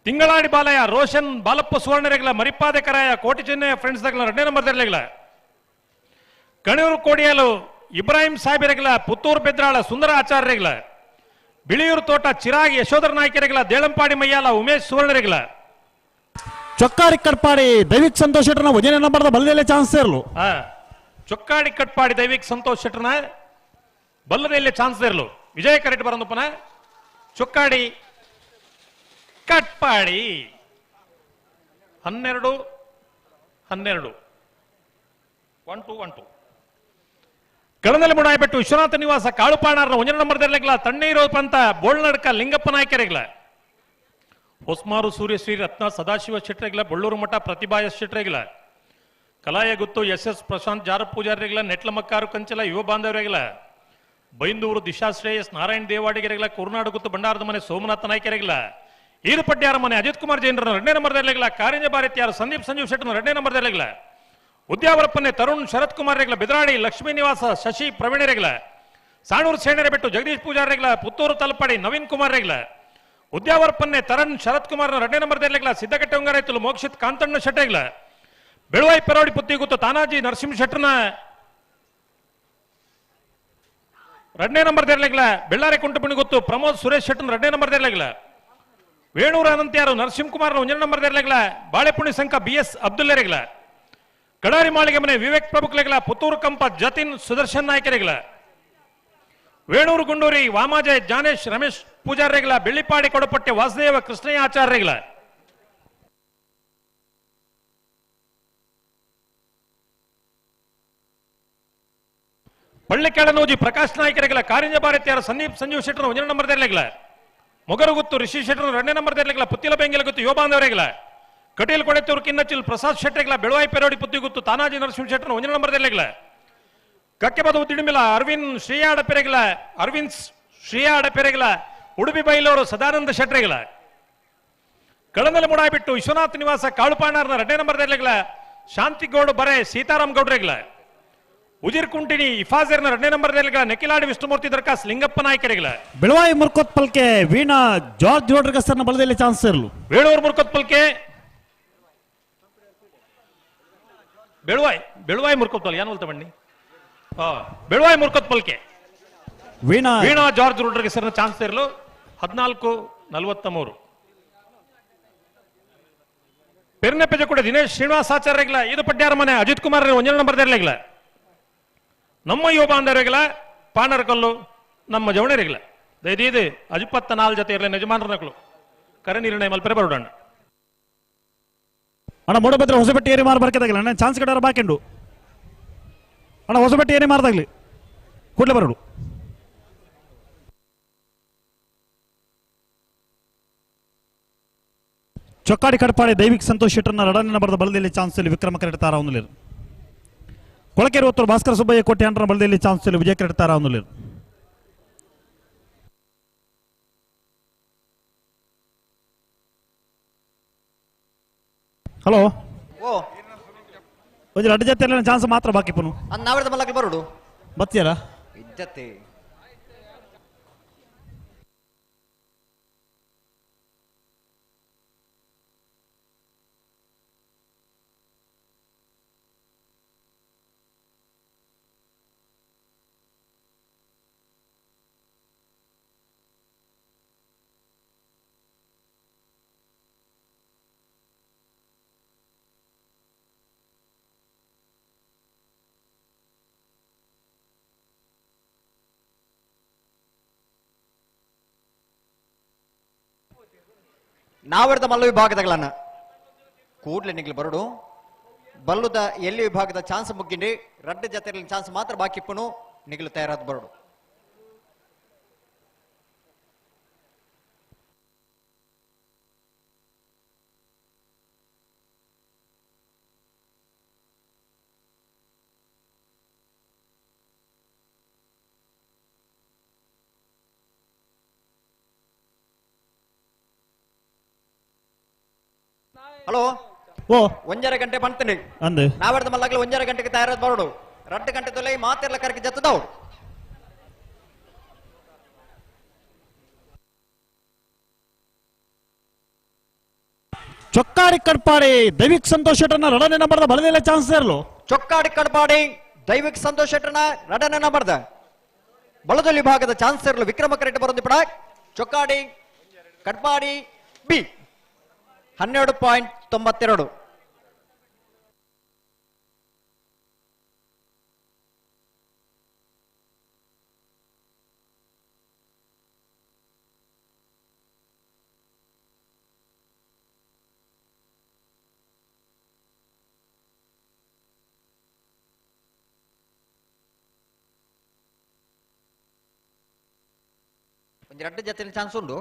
ತಿಂಗಳಾಡಿ ಬಾಲಯ ರೋಷನ್ ಬಾಲಪ್ಪ ಸುವರ್ಣರೆಗ್ಲ ಮರಿಪಾದೆ ಕರಾಯ ಕೋಟಿ ಚೆನ್ನಯ್ಯ ಫ್ರೆಂಡ್ಸ್ ದಗ್ಲ ಎರಡನೇ ನಂಬರ್ದರ್ಲೆಗ್ಲ ಕಣೂರು ಕೋಡಿಯಲು ಇಬ್ರಾಹಿಂ ಸಾಹೇಬರೆಗ್ಲ ಪುತ್ತೂರು ಬೆದ್ರಾಳ ಸುಂದರ ಆಚಾರ್ಯರೆಗ್ಲ ಬಿಳಿಯೂರು ತೋಟ ಚಿರಾಗ್ ಯಶೋಧರ ನಾಯ್ಕರೆಗ್ಲ ದೇಳಂಪಾಡಿ ಮಯ್ಯಾಲ ಉಮೇಶ್ ಸುವರ್ಣರೆಗ್ಲ ಚೊಕ್ಕಾಡಿ ಕಟ್ಪಾಡಿ ದೈವಿಕ್ ಸಂತೋಷ್ ಶೆಟ್ಟರ್ನ ಒಂದನೇ ನಂಬರ್ದ ಬಲದಲ್ಲೇ ಚಾನ್ಸ್ ಇರಲು. ಚೊಕ್ಕಾಡಿ ಕಟ್ಪಾಡಿ ದೈವಿಕ್ ಸಂತೋಷ್ ಶೆಟ್ಟರ್ನ ಬಲ್ಲದಲ್ಲೇ ಚಾನ್ಸ್ ಇರಲು ವಿಜಯ ಕರೆಕ್ಟ್ ಬರಂದಪ್ಪನ ಚೊಕ್ಕಾಡಿ ಕಟ್ಪಾಡಿ 12 12 1 2 1 2 ಕಳನಲ್ಲಿ ಮುಣಾಯಬೆಟ್ಟು ವಿಶ್ವನಾಥ ನಿವಾಸ ಕಾಳುಪಾಣಾರ್ನ ಒಂದನೇ ನಂಬರ್ದರ್ಲೆಗ್ಲ ತಣ್ಣೀರು ಪಂತ ಬೋಳ್ನಡ್ಕ ಲಿಂಗಪ್ಪ ನಾಯ್ಕರೆಗ್ಲ ಹೊಸ್ಮಾರು ಸೂರ್ಯಶ್ರೀ ರತ್ನ ಸದಾಶಿವ ಶೆಟ್ಟರೆಗಳ ಬಳ್ಳೂರು ಮಠ ಪ್ರತಿಭಾ ಎಸ್ ಶೆಟ್ಟರೆಗಳ ಕಲಾಯಗುತ್ತು ಎಸ್ ಎಸ್ ಪ್ರಶಾಂತ್ ಜಾರ ಪೂಜಾರಿಗಳ ನೆಟ್ಲಮಕ್ಕಾರು ಕಂಚಲ ಯುವ ಬಾಂಧವರೆಗಳ ಬೈಂದೂರು ದಿಶಾ ಶ್ರೇಯಸ್ ನಾರಾಯಣ ದೇವಾಡಿಗೆರೆಗಳ ಕುರುನಾಡು ಗುತ್ತು ಭಂಡಾರದ ಮನೆ ಸೋಮನಾಥ ನಾಯ್ಕರೆಗಳ ಈರುಪಡ್ಯಾರ ಮನೆ ಅಜಿತ್ ಕುಮಾರ್ ಜೈನರ ಎರಡನೇ ನಂಬರ್ದಲ್ಲಿಗಳ ಕಾರಿಂಜ ಭಾರತಿಯಾರು ಸಂದೀಪ್ ಸಂಜೀವ್ ಶೆಟ್ಟರ್ ಎರಡನೇ ನಂಬರ್ದಲ್ಲಿಗಳ ಉದ್ಯಾವರಪ್ಪನೆ ತರುಣ್ ಶರತ್ ಕುಮಾರ್ ರೆಗ್ಲ ಬಿದ್ರಾಡಿ ಲಕ್ಷ್ಮೀ ನಿವಾಸ ಶಶಿ ಪ್ರವೀಣರೆಗಳ ಸಾಣೂರು ಸೇಣರೆ ಬೆಟ್ಟು ಜಗದೀಶ್ ಪೂಜಾರಿ ರೆಗ್ಲ ಪುತ್ತೂರು ತಲಪಾಡಿ ನವೀನ್ ಕುಮಾರ್ ರೆಗ್ಲ ಉದ್ಯಾವರಪ್ಪನ್ನೇ ತರುಣ್ ಶರತ್ ಕುಮಾರ್ ಎರಡನೇ ನಂಬರ್ದಲ್ಲಿಗಳ ಸಿದ್ದಕಟ್ಟೆ ಉಂಗರಾಯ್ತಲು ಮೋಕ್ಷಿತ್ ಕಾಂತಣ್ಣ ಶೆಟ್ಟೆಗಳ ಬೆಳುವಾಯಿ ಪೆರೋಡಿ ಪುತ್ತಿಗುತ್ತು ತಾನಾಜಿ ನರಸಿಂಹ ಶೆಟ್ಟರ್ನ ಎರಡನೇ ನಂಬರ್ ದೇರ್ಲೆಗ್ಲ ಬೆಳ್ಳಾರಿ ಕುಂಟುಪುಣಿಗುತ್ತು ಪ್ರಮೋದ್ ಸುರೇಶ್ ಶೆಟ್ಟರ್ನ ಎರಡನೇ ನಂಬರ್ ದೇರ್ಲೆಗ್ಲ ವೇಣೂರು ಅನಂತ್ಯಾರು ನರಸಿಂಹಕುಮಾರ್ ಒಂದನೇ ನಂಬರ್ ದೇರ್ಲೆಗ್ಲ ಬಾಳೆಪುಣಿ ಸಂಕ ಬಿ ಎಸ್ ಅಬ್ದುಲ್ಲೆರೆಗ್ಲ ಕಡಾರಿ ಮಾಳಿಗೆ ಮನೆ ವಿವೇಕ್ ಪ್ರಭುಕ್ಲೆಗ್ಲ ಪುತ್ತೂರು ಕಂಪ ಜತಿನ್ ಸುದರ್ಶನ್ ನಾಯ್ಕರೆಗ್ಲ ವೇಣೂರು ಗುಂಡೂರಿ ವಾಮಾಜಯ ಜಾನೇಶ್ ರಮೇಶ್ ಪೂಜಾರ್ರೆಗ್ಲ ಬೆಳ್ಳಿಪಾಡಿ ಕೊಡಪಟ್ಟೆ ವಾಸುದೇವ ಕೃಷ್ಣಯ್ಯ ಆಚಾರ್ಯರೆಗ್ಲ ಪಳ್ಳಿಕೆಳನೂಜಿ ಪ್ರಕಾಶ್ ನಾಯ್ಕರೆಗ್ಲ ಕಾರಿಂಜ ಭಾರತಿಯರ ಸಂದೀಪ್ ಸಂಜೀವ್ ಶೆಟ್ಟರ್ ಒಂದನೇ ನಂಬರ್ ದೇರ್ಲೆಗ್ಲ ಮೊಗರುಗುತ್ತು ರಿಷಿ ಶೆಟ್ಟರ್ ಎರಡನೇ ನಂಬರ್ ದೇರ್ಲೆಗ್ಲ ಪುತ್ತಿಲ ಬೆಂಗಿಲ ಗುತ್ತು ಯೋಬಾಂದವರೆಗ್ಲ ಕಟೀಲ್ ಕೊಡೆತ್ತೂರು ಕಿನ್ನಚಿಲ್ ಪ್ರಸಾದ್ ಶೆಟ್ಟರೆಗ್ಲ ಬೆಳವಾಯಿ ಪೆರೋಡಿ ಪುತ್ತಿಗುತ್ತು ತಾನಾಜಿ ನರಸಿಂಹ ಶೆಟ್ಟರ್ ಒಂದನೇ ನಂಬರ್ ದೇರ್ಲೆಗ್ಲ ಕಕ್ಕೆಬದು ತಿಡಿಮಿಲ ಅರವಿಂದ್ ಶ್ರೀಯಾಡ ಪೆರೆಗ್ಲ ಅರವಿಂದ್ ಶ್ರೀಯಾಡ ಪೆರೆಗ್ಲ ಉಡುಪಿ ಬೈಲವರು ಸದಾನಂದ ಶೆಟ್ಟರೆಗ್ಲ ಕಳಂದಲ ಮುಡಾಬಿಟ್ಟು ವಿಶ್ವನಾಥ್ ನಿವಾಸ ಕಾಳುಪಾಣಾರ್ನ ಎರಡನೇ ನಂಬರ್ ದೇರ್ಲೆಗ್ಲ ಶಾಂತಿಗೌಡ ಬರೆ ಸೀತಾರಾಮ್ ಗೌಡ್ರೆಗ್ಲ ಉಜಿರ್ ಕುಂಟಿನಿ ಇಫಾಜರ್ನ ಎರಡನೇ ನಂಬರ್ ದೇರ್ಲೆಗ್ಲ ನೆಕ್ಕಿಲಾಡಿ ವಿಷ್ಣುಮೂರ್ತಿ ದರ್ಕಾಸ್ ಲಿಂಗಪ್ಪ ನಾಯ್ಕರೆಗ್ಲ ಬೆಳವಾಯಿ ಮುರ್ಕೋತ್ಪಲ್ಕೆ ವೀಣಾ ಜಾರ್ಜ್ ರೋಡ್ರಿಗಸ್ನ ಬಲದಲ್ಲಿ ಚಾನ್ಸ್ ಇರಲು ವೇಣೂರು ಮುರ್ಕೊತ್ಪಲ್ಕೆ ಬೆಳುವಾಯ್ ಬೆಳುವಾಯ್ ಮುರ್ಕೊತ್ಪಲ್ ಏನು ಹೇಳ್ತಾ ಬನ್ನಿ ಬೆಳುವಾಯ್ ಮುರ್ಕೊತ್ಪಲ್ಕೆ ವೀಣಾ ವೀಣಾ ಜಾರ್ಜ್ ರೋಡ್ರಿಗಸ್ನ ಚಾನ್ಸ್ ಇರಲು 14:43. ಪೆರ್ನೆ ಪೆಜ ಕೂಡ ದಿನೇಶ್ ಶ್ರೀನಿವಾಸಾಚಾರ್ಯಗ್ಲ ಇದು ಪಡ್ಯಾರ ಮನೆ ಅಜಿತ್ ಕುಮಾರ್ ಒಂದನೇ ನಂಬರ್ ದೇರ್ಲೆಗ್ಲ ನಮ್ಮ ಯುವ ಬಾಂಧವರಿಗಳ ಪಾಣರ್ಕಲ್ಲು ನಮ್ಮ ಜವಣರಿಗಳ ದಯದೀದು ಅಜಿಪತ್ತ ನಾಲ್ ಜೊತೆ ಇರಲಿ ಯಜಮಾನರನಕಲು ಕರೆ ನಿರ್ಣಯ ಮಲ್ಪರೆ ಬರೋಣ. ಅಣ್ಣ ಮೂಡಬಿದ್ರೆ ಹೊಸಬೆಟ್ಟಿ ಏರಿ ಮಾರು ಬರ್ಕದಾಗಲಿ ಅಣ್ಣ ಚಾನ್ಸ್ ಕಡಾರ ಬಾಕೆಂಡು ಅಣ್ಣ ಹೊಸಬೆಟ್ಟಿ ಏರಿ ಮಾರದಾಗ್ಲಿ ಕೂಡಲೇ ಬರೋಡು. ಚೊಕ್ಕಾಡಿ ಕಡಪಾಡಿ ದೈವಿಕ್ ಸಂತೋಷ್ ಶೆಟ್ಟರ್ನ ರಡನೆ ನಂಬರದ ಬಲದಲ್ಲಿ ಚಾನ್ಸ್ ವಿಕ್ರಮ ಕರೆಡ್ತಾರ ಅವನುಲೇರು. ಕೊಳಕೆರೆ ಒತ್ತರು ಭಾಸ್ಕರ ಸುಬ್ಬಯ್ಯ ಕೋಟೆ ಅಂಟರ ಬಲದಲ್ಲಿ ಚಾನ್ಸ್ ವಿಜಯ ಕರೆಡ್ತಾರ ಅವನುಲೇರು. ಹಲೋ ಓ ಒಂಜಿ ರಡ್ಡು ಜೊತೆ ಚಾನ್ಸ್ ಮಾತ್ರ ಬಾಕಿ ಪುನು ಅಂದ್ ನಾವೆರ್ದ ಮಲ್ಲಕ್ಕೆ ಬರೋಡು ಬತ್ತಿಯರ ಇಜ್ಜತೆ ನಾವೆರ್ದ ಮಲ್ಲ ವಿಭಾಗದಗಳನ್ನ ಕೂಡ್ಲೆ ನಿಗ್ಲು ಬರಡು ಬಲ್ಲುದ ಎಲ್ಲಿ ವಿಭಾಗದ ಚಾನ್ಸ್ ಮುಗ್ಗಿಂಡಿ ರಡ್ಡು ಜೊತೆ ಚಾನ್ಸ್ ಮಾತ್ರ ಬಾಕಿ ಇಪ್ಪನು ನಿಗ್ಲು ತಯಾರಾದ ಬರಡು. ಹಲೋ ಓ ಒಂಜರೆ ಗಂಟೆ ಬಂತೀನಿ ಅಂದು ನಾವೆರ್ದ ಮಲ್ಲಾಗ್ಲಿ ಒಂಜರೆ ಗಂಟೆಗೆ ತಯಾರಾದ ಬರೋಡು ರಡ್ಡು ಗಂಟೆ ತೊಲೆ ಮಾತೆಲ್ಲ ಕರకి ಜತ್ತದವು. ಚೊಕ್ಕಾಡಿ ಕಡ್ಪಾಡಿ ದೈವಿಕ್ ಸಂತೋಷ್ ಶೆಟ್ಟರ್ನ ರಡನೆ ನಂಬರ್ದ ಬಲದಲ್ಲೇ ಚಾನ್ಸ್ ಇರಲು. ಚೊಕ್ಕಾಡಿ ಕಡ್ಪಾಡಿ ದೈವಿಕ್ ಸಂತೋಷ್ ಶೆಟ್ಟರ್ನ ರಡನೆ ನಂಬರ್ದ ಬಳದಲ್ಲಿ ವಿಭಾಗದ ಚಾನ್ಸ್ ಇರಲು ವಿಕ್ರಮ ಕರೆಕ್ಟ್ ಬರೋದು ಪಡ ಚೊಕ್ಕಾಡಿ ಕಡ್ಪಾಡಿ ಬಿ 12.92. ಒಂಜಿ ರಡ್ಡು ಜೊತೆ ಚಾನ್ಸ್ ಉಂಡು.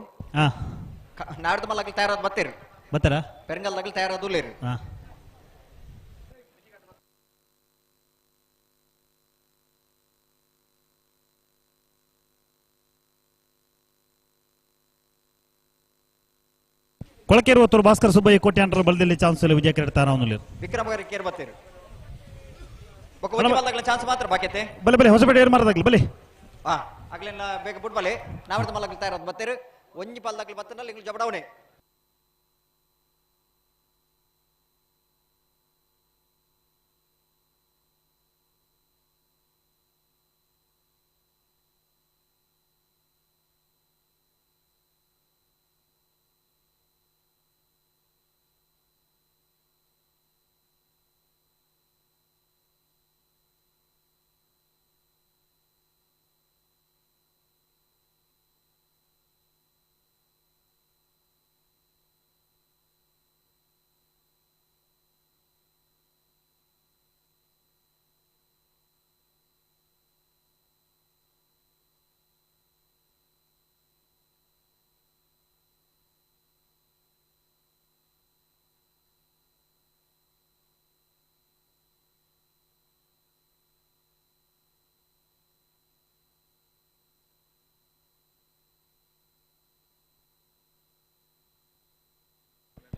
ನಾಡ್ದು ಮಲ್ಲಗ್ಲು ತಯಾರಾದ ಬತ್ತೀರಿ ಬತ್ತಾರ ಪೆರಂಗಲ್ದಾಗ್ಲು ತಯಾರಾದ ಉಲ್ಲೇರಿ. ಹಾ. ಕೊಳಕೇರು ಒತ್ತೂರು ಭಾಸ್ಕರ ಸುಬ್ಬಯ್ಯ ಕೋಟೆ ಅಂಟರ ಬಲದಲ್ಲಿ ಚಾನ್ಸ್ ಇಲ್ಲ ವಿಜಯ ಕ್ರೀಡೆ ತಾನ ಅವನಲ್ಲಿ. ವಿಕ್ರಮ್ ಗಾರಿ ಕೇರ್ ಬತ್ತೀರಿ. ಬೊಕ್ಕ ಒಂಜಿ ಬಲ್ದಾಗ್ಲ ಚಾನ್ಸ್ ಮಾತ್ರ ಬಾಕಿ. ಬಲೆ ಬಲೆ ಹೊಸಪೇಟೆ ಏರ್ ಮಾರದಾಗ್ಲಿ ಬಲೆ. ಹಾ ಆಗ್ಲೆನ್ನ ಬೇಗ ಬುಡ್ ಬಲೆ ನಾವರ್ದ ಮಲ್ಲಗ್ಲು ತಯಾರಾದ ಬತ್ತೀರಿ. ಒಂಜಿ ಪಲ್ದಾಗ್ಲು ಬತ್ತನಲ್ಲಿ ಇಂಗ್ಲು ಜಬಡಾವಣೆ.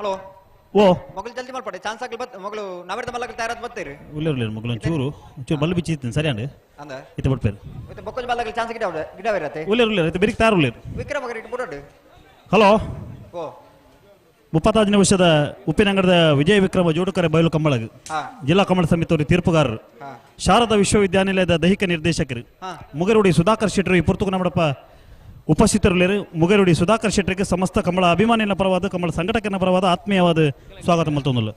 ಹಲೋ ಓ ಮಗಳು ಜಲ್ದಿ ಮಾಡ್ಪಡೆ ಚಾನ್ಸ್ ಆಗ್ಲಿ ಬತ್ ಮಗಳು ನಾವೆರ್ದ ಮಲ್ಲಗ್ಲು ತಯಾರಾದ ಬತ್ತೀರಿ. ಉಲ್ಲೇರು ಉಲ್ಲೇರು ಮಗಳು ಒಂಚೂರು ಒಂಚೂರು ಬಲ್ಲು ಬಿಚ್ಚಿತ್ತೀನಿ ಸರಿ ಅಂಡ್ ಅಂದ ಇತ್ತೆ ಬಿಡ್ಪೇರು. ಮತ್ತೆ ಬೊಕ್ಕೊಂಜಿ ಬಲ್ದಾಗ್ಲು ಚಾನ್ಸ್ ಗಿಡ ಗಿಡವಿರತ್ತೆ. ಉಲ್ಲೇರು ಉಲ್ಲೇರು ಇತ್ತೆ ಬೆರಿಕ್ ತಾರು ಉಲ್ಲೇರು. ವಿಕ್ರಮ್ ಗಾರಿ ಇಟ್ಟು ಬಿಡೋಡು. ಹಲೋ ಓ 35ನೇ ವರ್ಷದ ಉಪ್ಪಿನಂಗಡದ ವಿಜಯ ವಿಕ್ರಮ ಜೋಡುಕರೆ ಬಯಲು ಕಂಬಳಗ ಜಿಲ್ಲಾ ಕಂಬಳ ಸಮಿತಿಯವರು ತೀರ್ಪುಗಾರರು, ಶಾರದಾ ವಿಶ್ವವಿದ್ಯಾನಿಲಯದ ದೈಹಿಕ ನಿರ್ದೇಶಕರು ಮುಗರುಡಿ ಸುಧಾಕರ್ ಶೆಟ್ಟರು ಈ ಪುರ್ತುಕು ನಮ್ಮಡಪ್ಪ ಉಪಸ್ಥಿತರುಳ್ಳರು. ಮುಗರುಡಿ ಸುಧಾಕರ್ ಶೆಟ್ಟರಿಗೆ ಸಮಸ್ತ ಕಂಬಳ ಅಭಿಮಾನಿನ ಪರವಾದ ಕಂಬಳ ಸಂಘಟಕನ ಪರವಾದ ಆತ್ಮೀಯವಾದ ಸ್ವಾಗತ ಮಲ್ತೊಂದುಲ್ಲ.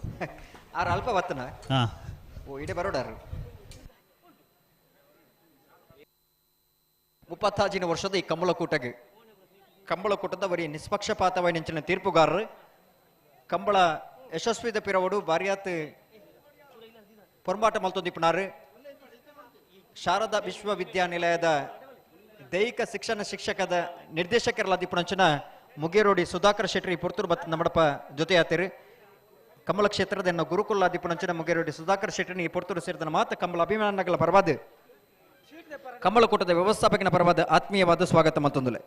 ಆರ್ ಅಲ್ಪ ಬತ್ತನ ಓ ಇಡೆ ಬರೋಡಾರು. 35 ವರ್ಷದ ಈ ಕಂಬಳಕೂಟಗೆ ಕಂಬಳಕೂಟದ ಬರೀ ನಿಷ್ಪಕ್ಷಪಾತವಾಗಿ ನಿಂಚಿನ ತೀರ್ಪುಗಾರರು ಕಂಬಳ ಯಶಸ್ವಿದ ಪಿರವಡು ಬಾರಿಯಾತ್ ಪೊರಂಬಾಟ ಮಲ್ತೊಂದಿಪ್ಪನಾರು. ಶಾರದಾ ವಿಶ್ವವಿದ್ಯಾನಿಲಯದ ದೈಹಿಕ ಶಿಕ್ಷಣ ಶಿಕ್ಷಕದ ನಿರ್ದೇಶಕರಲ್ಲ ದಿಪ್ಪಣಂಚಿನ ಮುಗೇರೋಡಿ ಸುಧಾಕರ್ ಶೆಟ್ಟಿ ಪುರ್ತೂರು ಬತ್ ನಮ್ಮಡಪ್ಪ ಜೊತೆಯಾತಿರು. ಕಮಲ ಕ್ಷೇತ್ರದ ಎನ್ನ ಗುರುಕುಲ ದಿಪ್ಪಣಂಚಿನ ಮುಗೇರೋಡಿ ಸುಧಾಕರ್ ಶೆಟ್ಟಿ ಈ ಪುರ್ತೂರು ಸೇರಿದ ಮಾತು ಕಮಲ ಅಭಿಮಾನಗಳ ಪರವಾದ ಕಮಲಕೂಟದ ವ್ಯವಸ್ಥಾಪಕನ ಪರವಾದ ಆತ್ಮೀಯವಾದ ಸ್ವಾಗತ ಮತ್ತೊಂದುಲೆ.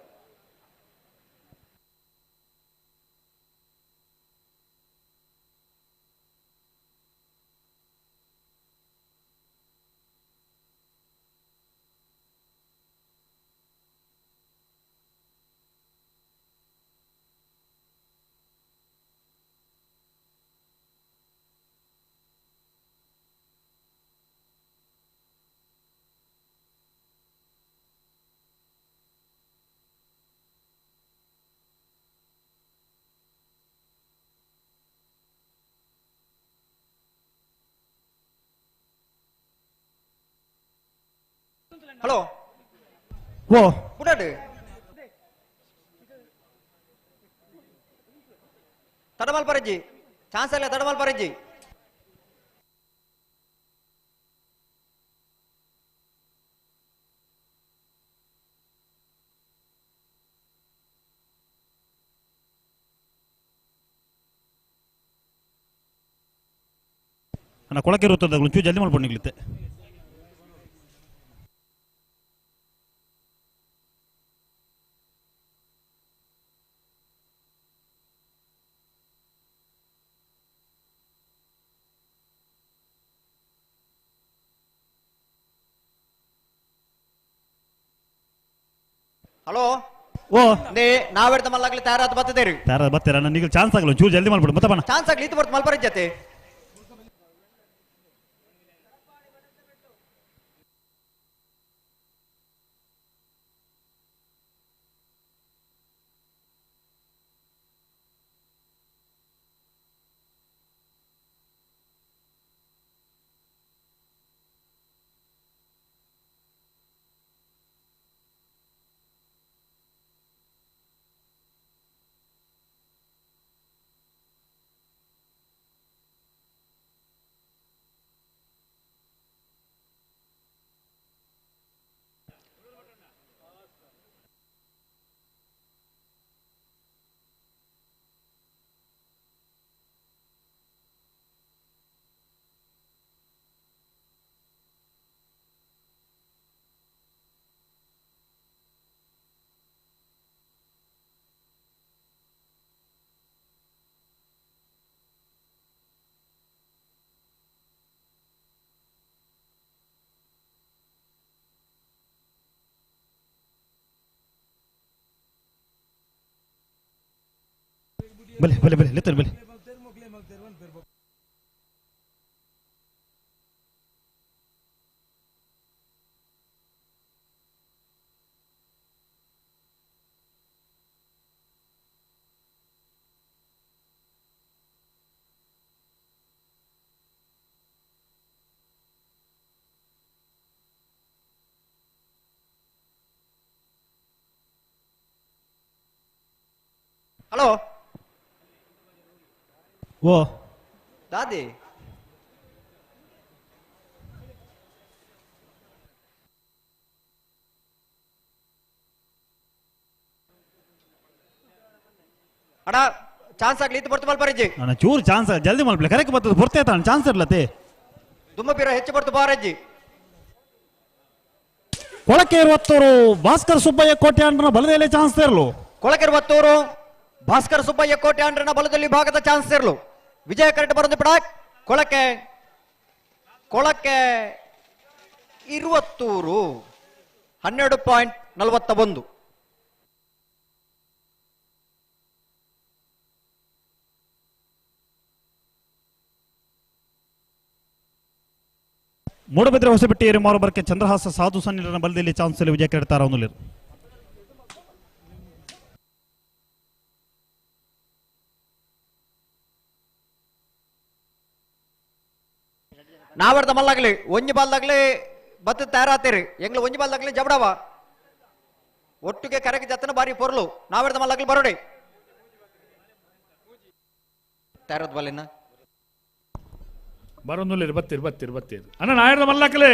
ಹಲೋ ಓ ಬುಡಾಡು ತಡಮಲ್ ಪರಜ್ಜಿ ಚಾನ್ಸ್ ಇಲ್ಲ ತಡಮಲ್ ಪರಜ್ಜಿ. ಅಣ್ಣ ಕೊಳಕೆ ಇರುತ್ತದೆ ಒಂಚೂರು ಜಲ್ದಿ ಮಾಡ್ಕೊಂಡು. ಹಲೋ ಓ ನಾವೆಡ್ತ ಮಲ್ಲಾಗ್ಲಿ ತಯಾರಾದ ಬರ್ತದೇರಿ. ತಯಾರಾದ ಬರ್ತೀರಾ? ನನಗೆ ಚಾನ್ಸ್ ಆಗಲ್ಲ ಒಂಚೂರು ಜಲ್ದಿ ಮಾಡ್ಬಿಡು ಮತ್ತೆ ಬಣ್ಣ. ಚಾನ್ಸ್ ಆಗಲಿ ಇದು ಬರ್ತ ಮಲ್ಪರ ಜೊತೆ. ಬಲೆ ಬಲೆ ಬಲೆ ಲೆತ್ತರು ಬಲೆ. ಹಲೋ ಓ ದಾದಿ ಅಣ್ಣ ಚಾನ್ಸ್ ಆಗ್ಲಿ ಇತ್ತು ಬರ್ತು ಮಲ್ಪರಜ್ಜಿ. ಅಣ್ಣ ಚೂರು ಚಾನ್ಸ್ ಜಲ್ದಿ ಮಲ್ಪಲೆ ಕರೆಕ್ಟ್ ಬರ್ತದೆ ಬರ್ತೇ ತಾಣ ಚಾನ್ಸ್ ಇರ್ಲತ್ತೆ. ದುಮ್ಮ ಬೀರ ಹೆಚ್ಚು ಬರ್ತು ಬಾರಜ್ಜಿ. ಕೊಳಕೆ ಇರುವತ್ತೂರು ಭಾಸ್ಕರ್ ಸುಬ್ಬಯ್ಯ ಕೋಟ್ಯಾಂಡ್ರನ ಬಲದಲ್ಲೇ ಚಾನ್ಸ್ ಇರಲು. ಕೊಳಕೆ ಇರುವತ್ತೂರು ಭಾಸ್ಕರ್ ಸುಬ್ಬಯ್ಯ ಕೋಟ್ಯಾಂಡ್ರನ ಬಲದಲ್ಲಿ ಭಾಗದ ಚಾನ್ಸ್ ಇರಲು. ವಿಜಯ ಕರೆಕ್ಟ್ ಬರೋದು ಬಿಡ. ಕೊಳಕೆ ಕೊಳಕೆ ಇರುವತ್ತೂರು 12.41. ಮೂಡಬಿದ್ರೆ ಹೊಸಬೆಟ್ಟಿ ಏರಿ ಬರಕ್ಕೆ ಚಂದ್ರಹಾಸ ಸಾಧು ಸನ್ನಿರನ ಬಲದಲ್ಲಿ ಚಾನ್ಸ್ ವಿಜಯ ಕೆಡ್ತಾರ ಒಂದು. ನಾವರ್ದ ಮಲ್ಲಾಗ್ಲಿ ಒಂಜಿ ಬಾಲ್ದಾಗ್ಲಿ ಬತ್ತ ತಯಾರಾತೀರಿ ಎಂಗ್ಲ ಒಂಜಿ ಬಾಲ್ದಾಗ್ಲಿ ಜಬಡವ ಒಟ್ಟಿಗೆ ಕರೆಗೆ ಜತ್ತನ ಬಾರಿ ಪೊರ್ಲು ನಾವರ್ದ ಮಲ್ಲಾಗ್ಲಿ ಬರೋಡಿ ತಯಾರದ ಬಲ್ಲಿನ ಬರೋದಿಲ್ಲ ಬತ್ತೀರಿ ಬತ್ತೀರಿ ಬತ್ತೀರಿ ಅಣ್ಣ ನಾಯರ್ದ ಮಲ್ಲಾಕಲೆ.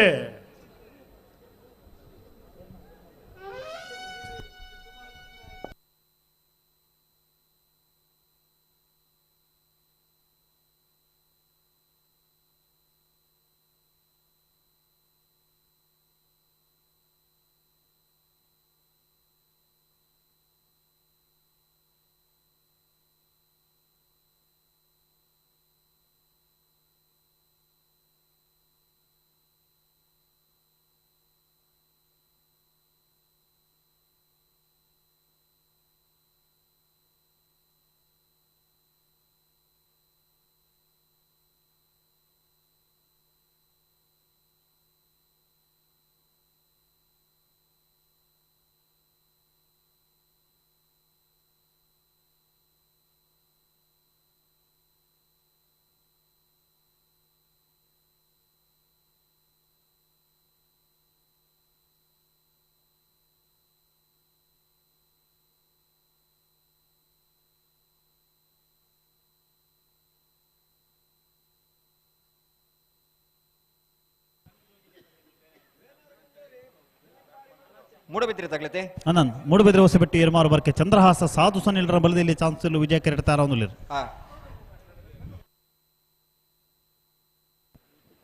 ಮೂಡಬಿದ್ರಿ ತಗ್ಲತೆ ಅನಂದ್ ಮೂಡಬಿದ್ರೆ ಹೊಸಬೆಟ್ಟಿ ಏರ್ಮಾರು ಬರ್ಕೆ ಚಂದ್ರಹಾಸ ಸಾಧು ಸನ್ನಿಲ್ರ ಬಲದಲ್ಲಿ ಚಾನ್ಸ್ ವಿಜಯ ಕೆರಡ್ತಾರ ಒಂದು.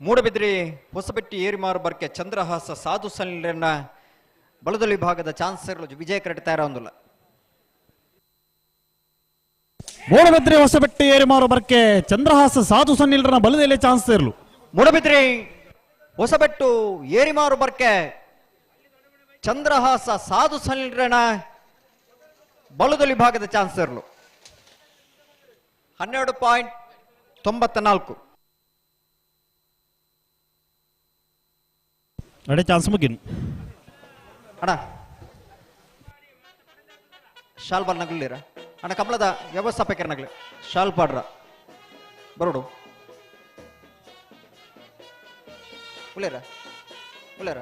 ಮೂಡಬಿದ್ರಿ ಹೊಸಬೆಟ್ಟಿ ಏರಿಮಾರು ಬರ್ಕೆ ಚಂದ್ರಹಾಸ ಸಾಧು ಸನ್ನಿಲ್ರನ್ನ ಬಲದಲ್ಲಿ ಭಾಗದ ಚಾನ್ಸರ್ ವಿಜಯ ಕರೆಡ್ತಾರ ಒಂದಿಲ್ಲ. ಮೂಡಬಿದ್ರಿ ಹೊಸಬೆಟ್ಟಿ ಏರಿಮಾರು ಬರ್ಕೆ ಚಂದ್ರಹಾಸ ಸಾಧು ಸನ್ನಿಲ್ರನ ಬಲದಲ್ಲಿ ಚಾನ್ಸ್ ಇರಲು. ಮೂಡಬಿದ್ರಿ ಹೊಸಬೆಟ್ಟು ಏರಿಮಾರು ಬರ್ಕೆ ಚಂದ್ರಹಾಸ ಸಾಧು ಸನ್ನಿಲ್ರನ ಬಲದಲ್ಲಿ ಭಾಗದ ಚಾನ್ಸರ್ಲು 12.94. ಅಡೆ ಚಾನ್ಸ್ ಮುಗಿನ್ ಅಣ್ಣ ಶಾಲ್ ಬಾಲ್ ನಗಲಿರ ಅಣ್ಣ ಕಮಲದ ವ್ಯವಸ್ಥಾಪಕರ ನಗಲಿ ಶಾಲ್ ಪಾಡ್ರ ಬರೋಡು ಉಳ್ಳೇರ ಉಳ್ಳೇರ.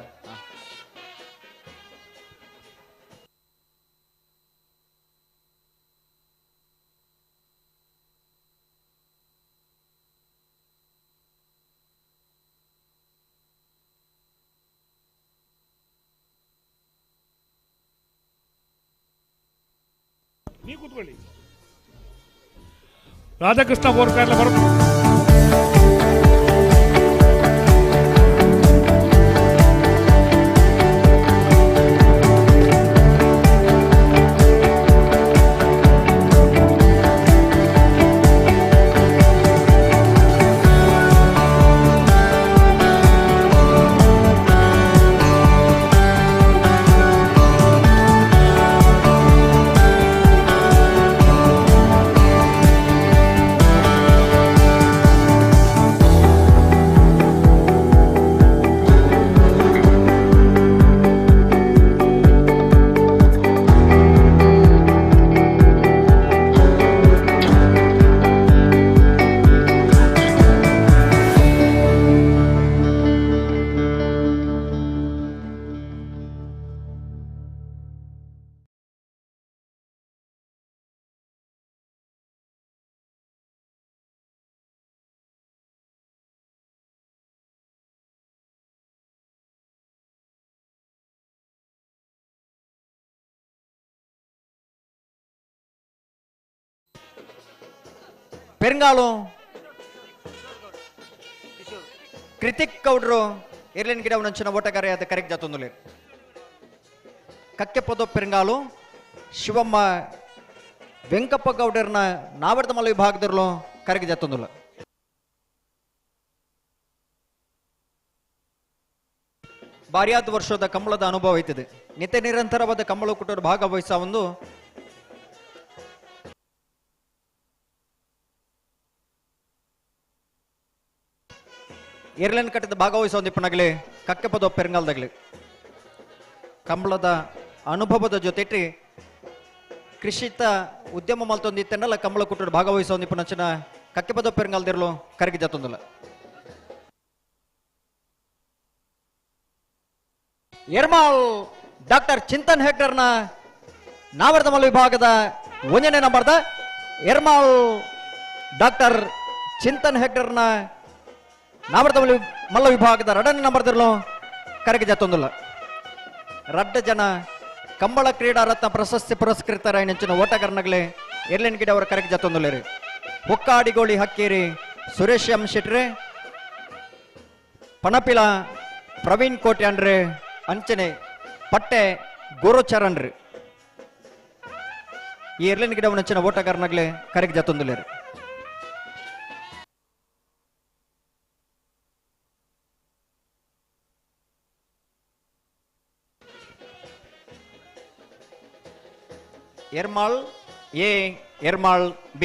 ನೀವು ಕೂತ್ಕೊಳ್ಳಿ. ರಾಧಾಕೃಷ್ಣ ಬೋರ್ಕಾರ್ಲ ಬರ Perangalu Krithik ಗೌಡ್ರು ಎರ್ಲಿನ್ ಗಿಡ ನಂಚಿನ ಓಟಗಾರ ಅದು ಕರೆಕ್ಟ್ ಜಾತೊಂದುಲೆ. ಕಕ್ಕೆಪದ ಪೆರಂಗಾಲು ಶಿವಮ್ಮ ವೆಂಕಪ್ಪ ಗೌಡರ್ನ ನಾವರ್ದಮಲ್ಲ ವಿಭಾಗದಲ್ಲೂ ಕರೆಗೆ ಜಾತೊಂದುಲ್ಲ. ಬಾರಿಯಾದ ವರ್ಷದ ಕಂಬಳದ ಅನುಭವ ಐತದೆ. ನಿತ್ಯ ನಿರಂತರವಾದ ಕಂಬಳ ಕುಟುಂಬ ಭಾಗವಹಿಸ ಒಂದು ಏರ್ಲೈನ್ ಕಟ್ಟದ ಭಾಗವಹಿಸೋ ಒಂದು ಕಕ್ಕೆಪದ ಪೆರಂಗಾಲದಾಗಲಿ ಕಂಬಳದ ಅನುಭವದ ಜೊತೆಟಿ ಕೃಷಿತ ಉದ್ಯಮ ಮಲ್ತೊಂದಿತ್ತನ್ನಲ್ಲ ಕಂಬಳ ಕುಟುಂಬ ಭಾಗವಹಿಸೋ ಒಂದು ಕಕ್ಕೆಪದ ಪೆರಂಗಾಲದಿರಲು ಕರಗಿ ಜಾತೊಂದಿಲ್ಲ. ಎರ್ಮಾಲ್ ಡಾಕ್ಟರ್ ಚಿಂತನ್ ಹೆಗ್ಡರ್ನ ನಾವರ್ದಮಲ್ ವಿಭಾಗದ ಒಂದನೇ ನಂಬರ್ದ ಎರ್ಮಾಲ್ ಡಾಕ್ಟರ್ ಚಿಂತನ್ ಹೆಗ್ಡರ್ನ ನಾವರ್ದಮಲ್ ಮಲ್ಲ ವಿಭಾಗದ ಎರಡನೇ ನಂಬರ್ದಿರಲು ಕರಗಿ ಜಾತೊಂದಿಲ್ಲ. ರಡ್ಡ ಜನ ಕಂಬಳ ಕ್ರೀಡಾ ರತ್ನ ಪ್ರಶಸ್ತಿ ಪುರಸ್ಕೃತರ ನೆಂಚಿನ ಓಟಗಾರನಾಗಲೇ ಎರ್ಲಿನ್ ಗಿಡ ಅವರ ಕರಗಿ ಜಾತೊಂದಿಲ್ಲ. ಹೊಕ್ಕಾಡಿಗೋಳಿ ಹಕ್ಕೇರಿ ಸುರೇಶ್ ಎಂ ಶೆಟ್ರೆ, ಪಣಪಿಲ ಪ್ರವೀಣ್ ಕೋಟ್ಯಾನ್ರೆ, ಅಂಚನೆ ಪಟ್ಟೆ ಗುರುಚರಣ್ರಿ ಈ ಎರ್ಲಿನ್ ಗಿಡವನ್ನು ಅಂಚಿನ ಓಟಗಾರನಾಗಲೇ ಕರೆಗೆ ಜಾತೊಂದಿಲ್ಲ. Ermal A, Ermal B.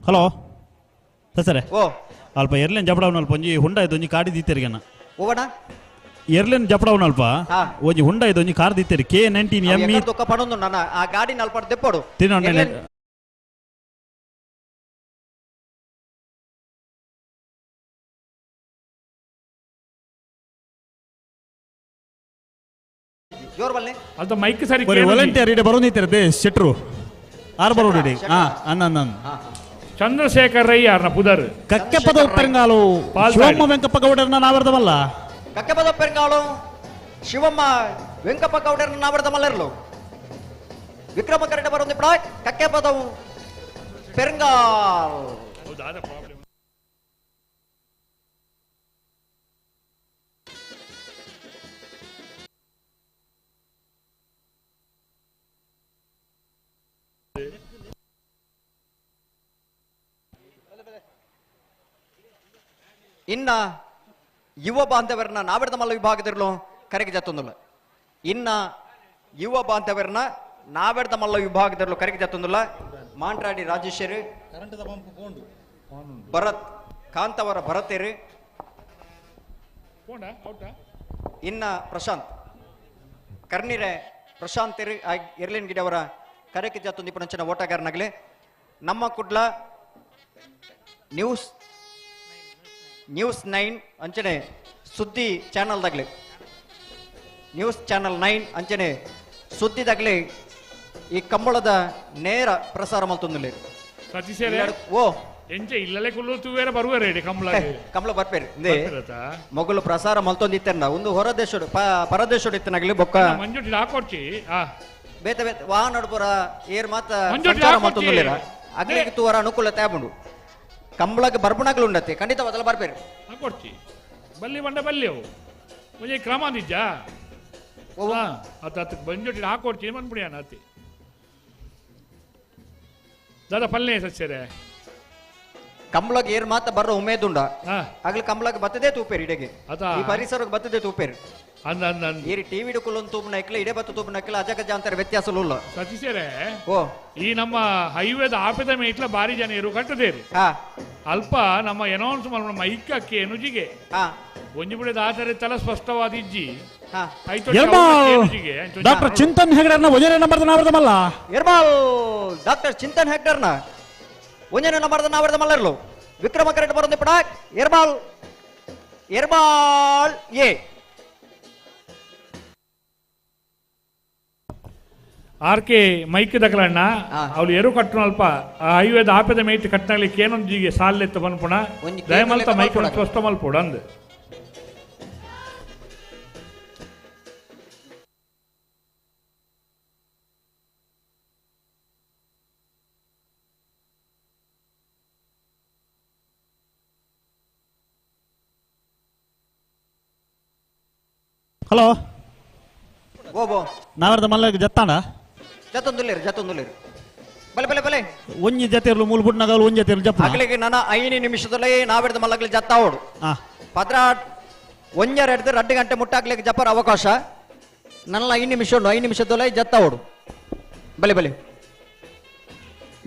Hello sir, ಓ ಅಲ್ಪ ಎರ್ಲೆನ್ ಜಪಡವನ ಅಲ್ಪ ಒಂಜಿ ಹುಂಡ ಇದು ಒಂಜಿ ಕಾಡಿ ದೀತೆರಿಗೆನ. ಓವಣ ಎರ್ಲೆನ್ ಜಪಡವನ ಅಲ್ಪ ಒಂಜಿ ಹುಂಡ ಇದು ಒಂಜಿ ಕಾರ್ ದೀತೆರಿ K19 M E ದೊಕ್ಕ ಪಣೊಂದು ನನ್ನ ಆ ಗಾಡಿ ನಲ್ಪ ದೆಪ್ಪಡು ತಿನ್ನೋಣ. ಜೋರ್ ಬಲ್ಲೆ ಅಲ್ತ ಮೈಕ್ ಸರಿ ವಾಲಂಟಿಯರ್ ಇಡೆ ಬರೋನಿತ್ತಾರೆ they ಶೆಟ್ರು ಆರ್ ಬರೋಡಿ. ಹಾ ಅನ್ನ ಅನ್ನ ಚಂದ್ರಶೇಖರ್ ರೈ ಯಾರನ ಪುದರ್ ಕಕ್ಕೆಪದ ಉಪ್ಪೆರಂಗಾಲು ಶಿವಮ್ಮ ವೆಂಕಪ್ಪ ಗೌಡರನ್ನ ನಾವರ್ದಮಲ್ಲ. ಕಕ್ಕೆಪದ ಉಪ್ಪೆರಂಗಾಲು ಶಿವಮ್ಮ ವೆಂಕಪ್ಪ ಗೌಡರನ್ನ ನಾವರ್ದಮಲ್ಲರ್ಲು. ವಿಕ್ರಮ ಕರಡ ಬರೋದು ಬಿಡ ಕಕ್ಕೆಪದ ಪೆರಂಗಾಲ್. ಇನ್ನ ಯುವ ಬಾಂಧವರನ್ನ ನಾವರ್ದಮಲ್ಲ ವಿಭಾಗದಿರಲು ಕರೆಗೆ ಜಾತೊಂದಿಲ್ಲ. ಇನ್ನ ಯುವ ಬಾಂಧವರನ್ನ ನಾವರ್ದಮಲ್ಲ ವಿಭಾಗದಿರಲು ಕರೆಗೆ ಜಾತೊಂದಿಲ್ಲ. ಮಾಂಟ್ರಾಡಿ ರಾಜೇಶ್ವರಿ, ಭರತ್ ಕಾಂತವರ ಭರತೇರಿ, ಇನ್ನ ಪ್ರಶಾಂತ್ ಕರ್ನಿರೆ ಪ್ರಶಾಂತ್ ಎರ್ಲಿನ್ ಗಿಡವರ ಕರೆಗೆ ಜಾತೊಂದಿ ಪುನಂಚಿನ ಓಟಗಾರನಾಗಲಿ. ನಮ್ಮ ಕುಡ್ಲ ನ್ಯೂಸ್ 9 ಅಂಚನೆ ಸುದ್ದಿ ಚಾನಲ್ದಾಗಲಿ, ನ್ಯೂಸ್ ಚಾನಲ್ 9 ಅಂಚನೆ ಸುದ್ದಿದಾಗಲಿ ಈ ಕಂಬಳದ ನೇರ ಪ್ರಸಾರ ಮಲ್ತೊಂದಿಲ್ಲ. ಓ ಎಂಚೆ ಇಲ್ಲಲೇ ಕುಲ್ಲು ತೂವೇರ ಬರುವರೆ ಕಂಬಳ ಕಂಬಳ ಬರ್ಪೇರಿ ಮೊಗಲು ಪ್ರಸಾರ ಮಲ್ತೊಂದಿತ್ತನ್ನ ಒಂದು ಹೊರ ದೇಶಡು ಪರದೇಶಡು ಇತ್ತನಾಗಲಿ ಬೊಕ್ಕ ಮಂಜುಟಿ ಹಾಕೊಡ್ಚಿ ಬೇತೆ ಬೇತೆ ವಾಹನ ಪೂರ ಏರ್ ಮಾತ ಸಂಚಾರ ಮಲ್ತೊಂದಿಲ್ಲ. ಅಗ್ಲಿಗೆ ತೂವರ ಅನುಕೂಲತೆ ಆಪುಂಡು. ಕಂಬಳಕ್ಕೆ ಬರ್ಬುಣಗಳು ಉಂಡತ್ತೆ ಖಂಡಿತ ಬದಲ ಬರ್ಬೇರು ಹಾಕೊಡ್ಚಿ ಬಲ್ಲಿ ಬಂಡ ಬಲ್ಲಿ ಅವು ಒಂಜಿ ಕ್ರಮ ನಿಜ ಅತ್ತ ಅತ್ತ ಬಂಜೊಟ್ಟಿ ಹಾಕೊಡ್ಚಿ ಬಂದ್ಬಿಡಿ ಅತ್ತಿ ದಾದಾ ಪಲ್ಲೆ ಸಸ್ಯರೇ ಕಂಬಳಕ್ಕೆ ಏರ್ ಮಾತ ಬರ್ರೋ ಉಮೇದುಂಡ ಆಗ್ಲಿ ಕಂಬಳಕ್ಕೆ ಬತ್ತದೆ ತೂಪೇರಿ ಇಡೆಗೆ ಈ ಪರಿಸರಕ್ಕೆ ಬತ್ತದೆ ತೂಪೇರಿ ಏರಿ ಟಿವಿ ಕುಲ್ಲೊಂದು ತೂಪು ನೈಕ್ಲ ಇಡೆ ಬತ್ತ ತೂಪು ನೈಕ್ಲ ಅಜಗಜ ಅಂತಾರೆ ವ್ಯತ್ಯಾಸ ಉಲ್ಲ ಸತೀಶರೇ. ಓ ಈ ನಮ್ಮ ಹೈವೇದ ಆಪದ ಮೇಟ್ಲ ಬಾರಿ ಜನ ಇರು ಕಟ್ಟದೇರಿ ಅಲ್ಪ ನಮ್ಮ ಅನೌನ್ಸ್ ನಮ್ಮ ಐಕ್ಕಕ್ಕೆ ನುಜಿಗೆ ಒಂಜಿ ಬಿಡದ ಆತರ ತಲ ಸ್ಪಷ್ಟವಾದ ಇಜ್ಜಿ ಡಾಕ್ಟರ್ ಚಿಂತನ್ ಹೆಗ್ಡರ್ನ ಒಂಜನೇ ನಂಬರ್ದ ನಾವರ್ದಮಲ್ಲ. ಎರ್ಮಾಲ್ ಡಾಕ್ಟರ್ ಚಿಂತನ್ ಹೆಗ್ಡರ್ನ ಒಂಜನೇ ನಂಬರ್ದ ನಾವರ್ದಮಲ್ಲರ್ಲು. ವಿಕ್ರಮ ಕರೆಕ್ಟ್ ಬರೋದು ಪಡ Ermal Ermal A R K mic ದಕಲಣ್ಣ ಅವಳು ಎರು ಕಟ್ಟಣ ಅಲ್ಪ ಹೈವೇದ ಆಪದ ಮೇಟ್ ಕಟ್ಟಣಲಿಕ್ಕೆ ಏನೊಂದು ಸಾಲೆತ್ತು ಬನ್ಪುಣ ದಯಮಲ್ತ ಮೈಕ್ ಸ್ಪಷ್ಟ ಮಲ್ಪೋಡು ಅಂದ್. Hello ಓಬೋ ನಾವರ್ದ ಮಲ್ಲ ಜತ್ತಾಂಡ ಜತ್ತೊಂದುಲ್ಲೇರು ಜತ್ತೊಂದುಲ್ಲೇರು ಬಲೆ ಬಲೆ ಬಲೆ ಒಂಜಿ ಜತೆರ್ಲು ಮೂಲು ಬುಡ್ನಗಲು ಒಂಜಿ ಜತೆರ್ಲು ಜಪ್ಪ ಅಗಲಿಗೆ ನನ್ನ 5 ನಿಮಿಷದಲ್ಲೇ ನಾವೆರ್ದ ಮಲ್ಲಗ್ಲಿ ಜತ್ತಾವೋಡು ಪದ್ರ ಒಂಜರ ಹಿಡ್ದು 2 ಗಂಟೆ ಮುಟ್ಟಾಗ್ಲಿಕ್ಕೆ ಜಪ್ಪರ ಅವಕಾಶ ನನ್ನ 5 ನಿಮಿಷ ಉಂಟು 5 ನಿಮಿಷದಲ್ಲೇ ಜತ್ತಾವೋಡು ಬಲೆ ಬಲೆ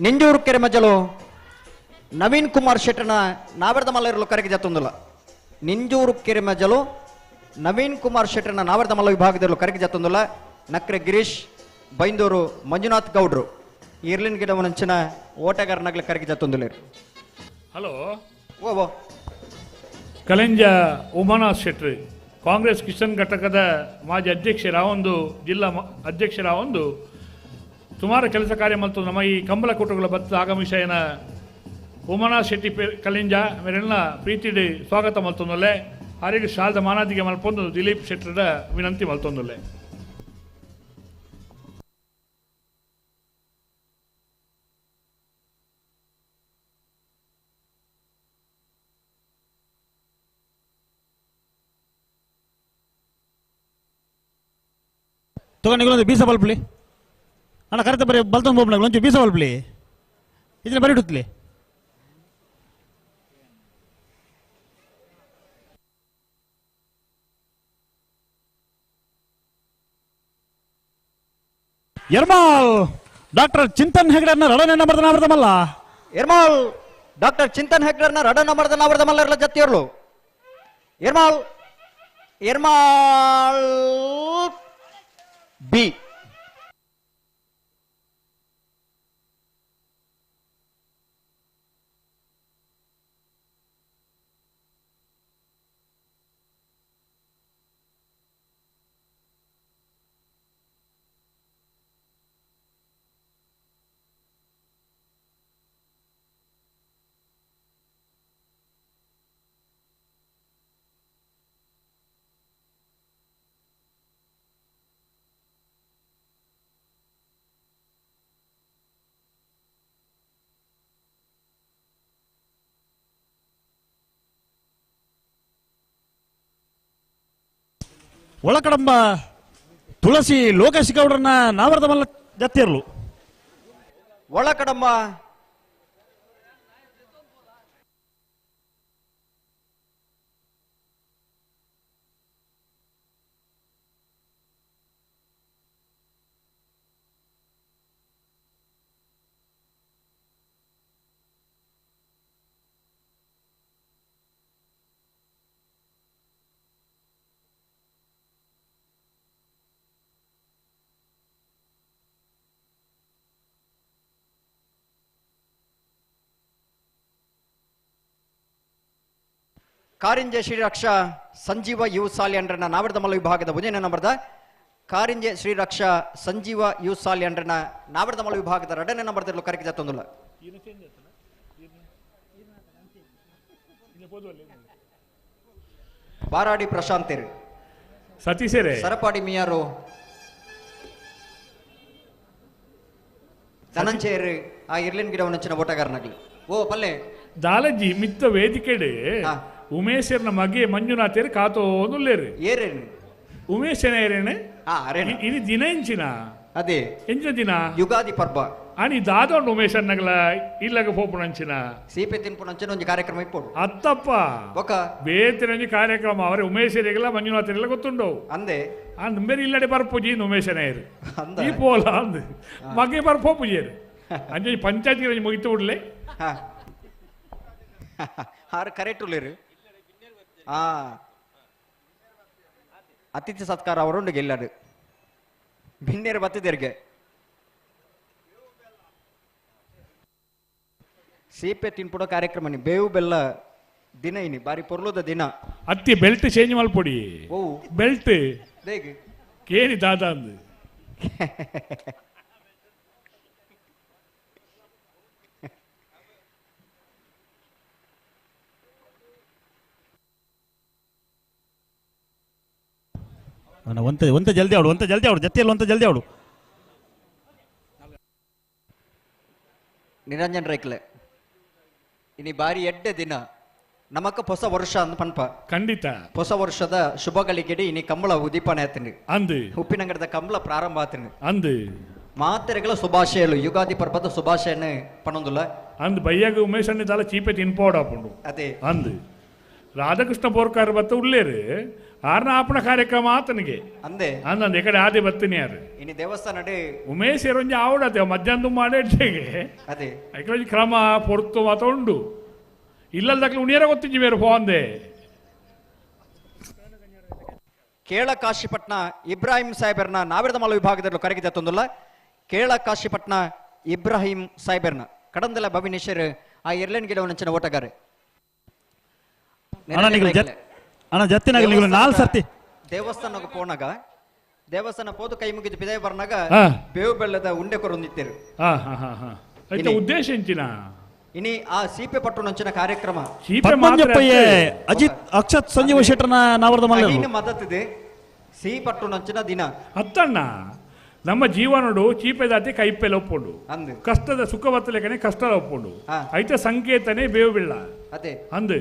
ನಿಂಜೂರು ಕೆರೆ ಮಜ್ಜಲು ನವೀನ್ ಕುಮಾರ್ ಶೆಟ್ಟನ ನಾವೆರ್ದ ಮಲ್ಲ ಕರೆಗೆ ಜತ್ತೊಂದಿಲ್ಲ ನಿಂಜೂರು ಕೆರೆ ಮಜ್ಜಲು ನವೀನ್ ಕುಮಾರ್ ಶೆಟ್ಟನ ನಾವೆರ್ದ ಮಲ್ಲ ವಿಭಾಗದಲ್ಲೂ ಕರೆಗೆ ಜತ್ತೊಂದಿಲ್ಲ ನಕ್ರೆ ಗಿರೀಶ್ ಬೈಂದೂರು ಮಂಜುನಾಥ್ ಗೌಡ್ರು ಇರ್ಲಿನ್ ಗಿಡವನಂಚಿನ ಓಟಗಾರನಾಗ್ಲಿ ಕರೆಗೆ ಜತ್ತೊಂದಿಲ್ಲ. ಹಲೋ ಓ ಕಲೆಂಜ ಉಮಾನಾಥ್ ಶೆಟ್ರಿ ಕಾಂಗ್ರೆಸ್ ಕಿಶನ್ ಘಟಕದ ಮಾಜಿ ಅಧ್ಯಕ್ಷರಾವೊಂದು ಜಿಲ್ಲಾ ಅಧ್ಯಕ್ಷರಾವೊಂದು ಸುಮಾರು ಕೆಲಸ ಕಾರ್ಯ ಮತ್ತು ನಮ್ಮ ಈ ಕಂಬಳ ಕೂಟಗಳ ಬತ್ತ ಆಗಮಿಷಯನ ಉಮಾನಾಥ್ ಶೆಟ್ಟಿ ಕಲೆಂಜ ಮೇರೆಲ್ಲ ಪ್ರೀತಿಡಿ ಸ್ವಾಗತ ಮಲ್ತೊಂದೊಲ್ಲೆ ಆರಿಗೆ ಶಾಲದ ಮಾನಾದಿಗೆ ಮಲ್ಪೊಂದು ದಿಲೀಪ್ ಶೆಟ್ಟರ ವಿನಂತಿ ಮಲ್ತೊಂದೊಲ್ಲೆ. ತಗೊಂಡು ಬೀಸ ಬಲ್ಪ್ಲಿ ಅಣ್ಣ ಕರೆತ ಬರೀ ಬಲ್ತೊಂದು ಬೋಪ್ನಾಗ ಒಂಚೂರು ಬೀಸ ಬಲ್ಪ್ಲಿ ಇದನ್ನ ಬರೀ ಇಡುತ್ತಲಿ. ಎರ್ಮಾಲ್ ಡಾಕ್ಟರ್ ಚಿಂತನ್ ಹೆಗಡೆನ ರಡನೆ ನಂಬರ್ದ ನಾವರ್ದಮಲ್ಲ ಎರ್ಮಾಲ್ ಡಾಕ್ಟರ್ ಚಿಂತನ್ ಹೆಗ್ಡೆನ ರಡ ನಂಬರ್ದ ನಾವರ್ದಮಲ್ಲ ಇರಲ ಜತ್ತಿಯರ್ಲು ಎರ್ಮಾಲ್ ಎರ್ಮಾಲ್ ಬಿ ಒಳಕಡಂಬ ತುಳಸಿ ಲೋಕೇಶ್ ಗೌಡ್ರನ್ನ ನಾವರ್ದಮಲ್ಲ ಜತ್ತಿರ್ಲು ಒಳಕಡಂಬ ಕಾರಿಂಜೆ ಶ್ರೀರಕ್ಷಾ ಸಂಜೀವ you ಸಾಲಿಯಂಡ್ರನ ನಾವರ್ದಮಲ್ಲ ವಿಭಾಗದ ಒಂದನೇ ನಂಬರ್ದ ಕಾರಿಂಜೆ ಶ್ರೀರಕ್ಷಾ ಸಂಜೀವ you ಸಾಲಿಯಂಡ್ರನ ನಾವರ್ದಮಲ್ಲ ವಿಭಾಗದ ಎರಡನೇ ನಂಬರ್ದಲ್ಲಿ ಕರೆಗೆ ಜತ್ತೊಂದಿಲ್ಲ. ಬಾರಾಡಿ ಪ್ರಶಾಂತೇರು ಸತೀಶರೇ ಸರಪಾಡಿ ಮಿಯಾರು ಧನಂಜಯರು ಆ ಇರ್ಲಿನ್ ಗಿಡವನಂಚಿನ ಓಟಗಾರನಾಗಲಿ ಓ ಪಲ್ಲೆ ದಾಲಜಿ ಮಿತ್ತ ವೇದಿಕೆಡೆ ಉಮೇಶರ್ನ ಮಗೆ ಮಂಜುನಾಥೇರು ಕಾತೋನುಲ್ಲೇರು ಏರೇನು ಉಮೇಶನ ಏರೇನೆ ಇನಿ ದಿನ ಎಂಚಿನ ಅದೇ ಎಂಚಿನ ದಿನ ಯುಗಾದಿ ಪರ್ಬ అని దాదోండు ಉಮೇಶನ್ನಗಲ ಇಲ್ಲಗ ಪೋಪುಣಂಚಿನ ಸೀಪೆ ತಿನ್ಪುಣಂಚಿನ ಒಂಜಿ ಕಾರ್ಯಕ್ರಮ ಇಪ್ಪೋಡು ಅತ್ತಪ್ಪ ಒಕ ಬೇತಿನಂಜಿ ಕಾರ್ಯಕ್ರಮ ಅವರೇ ಉಮೇಶರಿಗೆಲ್ಲ ಮಂಜುನಾಥರಿಗೆಲ್ಲ ಗೊತ್ತುಂಡವು ಅಂದೆ ಅಂದ್ ಬೇರೆ ಇಲ್ಲಡೆ ಬರ್ಪುಜಿ ಉಮೇಶನ ಏರು ಈ ಪೋಲ ಅಂದ್ ಮಗೆ ಬರ್ಪೋಪುಜೇರು ಅಂಜಿ ಪಂಚಾಯತಿ ಮುಗಿತು ಬಿಡ್ಲೆ ಆರು ಕರೆಕ್ಟ್ ಉಳ್ಳೇರು ಆ ಅತಿಥಿ ಸತ್ಕಾರ ಅವರುಂಡು ಗೆಲ್ಲರು ಭಿನ್ನೇರು ಬತ್ತಿದ್ದೇರಿಗೆ ಸೀಪೆ ತಿನ್ಪುಡೋ ಕಾರ್ಯಕ್ರಮ ಬೇವು ಬೆಲ್ಲ ದಿನ ಇನಿ ಬಾರಿ ಪೊರ್ಲುದ ದಿನ ಅತ್ತಿ ಬೆಲ್ಟ್ ಚೇಂಜ್ ಮಲ್ಪೊಡಿ ಓ ಬೆಲ್ಟ್ ದೇಗ್ ಕೇನಿ ದಾದಾ ಅಂದು ಒಂತ ಒಂತ ಜಲ್ದಿ ಆಡು ಒಂತ ಜಲ್ದಿ ಆಡು ಜತ್ತಿಯಲ್ಲಿ ಒಂತ ಜಲ್ದಿ ಆಡು. ನಿರಂಜನ್ ರೈಕ್ಲೆ ಇನಿ ಬಾರಿ ಎಡ್ಡೆ ದಿನ ನಮಕ್ ಹೊಸ ವರ್ಷ ಅಂದ್ ಪನ್ಪ. ಖಂಡಿತ. ಹೊಸ ವರ್ಷದ ಶುಭಗಳಿಗೆಡಿ ಇನಿ ಕಂಬಳ ಉದೀಪನೆ ಆತನಿ. ಅಂದು. ಉಪ್ಪಿನಂಗಡದ ಕಂಬಳ ಪ್ರಾರಂಭ ಆತನಿ. ಅಂದು. ಮಾತೆರೆಗಳ ಶುಭಾಶಯಲು ಯುಗಾದಿ ಪರ್ಬದ ಶುಭಾಶಯನ ಪನೊಂದುಲ್ಲ. ಅಂದ್ ಬಯ್ಯಾಗ ಉಮೇಶ್ ಅಣ್ಣ ದಾಲ ಚೀಪೆ ತಿನ್ಪೋಡಾಪುಂಡು. ಅದೇ. ಅಂದು. ರಾಧಾಕೃಷ್ಣ ಬೋರ್ಕಾರ್ ಬತ್ತ ಉಳ್ಳೇರು ಆರ್ನ ಆಪಣ ಕಾರ್ಯಕ್ರಮ ಆತನಿಗೆ. ಅಂದೆ. ಅಂದಂದು ಎಕಡೆ ಆದಿ ಬತ್ತಿನಿ ಯಾರು. ಇನಿ ದೇವಸ್ಥಾನ ಉಮೇಶ್ ಒಂಜಿ ಆವಡತೆ ಮಧ್ಯಾಹ್ನ ಮಾಡೇ ಅದೇ. ಐಕೊಂಜಿ ಕ್ರಮ ಪೊರ್ತು ಮಾತ ಉಂಡು. ಇಲ್ಲಲ್ದಕ್ಲೆ ಉಣಿಯರ ಗೊತ್ತಿಜ್ಜಿ ಬೇರೆ ಫೋಂದೆ. ಕೇಳ ಕಾಶಿಪಟ್ನ ಇಬ್ರಾಹಿಂ ಸಾಹೇಬರ್ನ ನಾವಿರದಮಲ ವಿಭಾಗದಲ್ಲಿ ಕರಗಿದೆ ತಂದುಲ್ಲ. ಕೇಳ ಕಾಶಿಪಟ್ನ ಇಬ್ರಾಹಿಂ ಸಾಹೇಬರ್ನ ಕಡಂದಲ ಭವಿನೇಶ್ವರ್ ಆ ಎರ್ಲೆನ್ ಗಿಡವನಂಚಿನ ಓಟಗಾರೆ. ದೇವಸ್ಥಾನಕ್ಕೆ ಪೋನಾಗ ದೇವಸ್ಥಾನ ಪೋದು ಕೈ ಮುಗಿದು ಬಿದಾಯ ಬರ್ನಾಗ ಬೇವು ಬೆಲ್ಲದ ಉಂಡೆ ಕೊರೊಂದಿತ್ತೇರು. ಉದ್ದೇಶ ಎಂಚಿನ ಇನಿ ಆ ಸೀಪೆ ಪಟ್ಟುನಂಚಿನ ಕಾರ್ಯಕ್ರಮ. ಅಜಿತ್ ಅಕ್ಷತ್ ಸಂಜೀವ ಶೆಟ್ಟರ್ನ ನಾವರದ ಮಲ್ಲ ಮದತಿದೆ ಸಿಹಿ ಪಟ್ಟುನಂಚಿನ ದಿನ. ಅತ್ತಣ್ಣ ನಮ್ಮ ಜೀವನಡು ಚೀಪೆದಾತಿ ಕೈಪೆಲ ಒಪ್ಪುಂಡು, ಕಷ್ಟದ ಸುಖ ಬತ್ತಲೇಕನೆ ಕಷ್ಟ ಒಪ್ಪುಂಡು, ಐತ ಸಂಕೇತನೇ ಬೇವು ಬಿಳ್ಳ ಅದೇ ಅಂದು.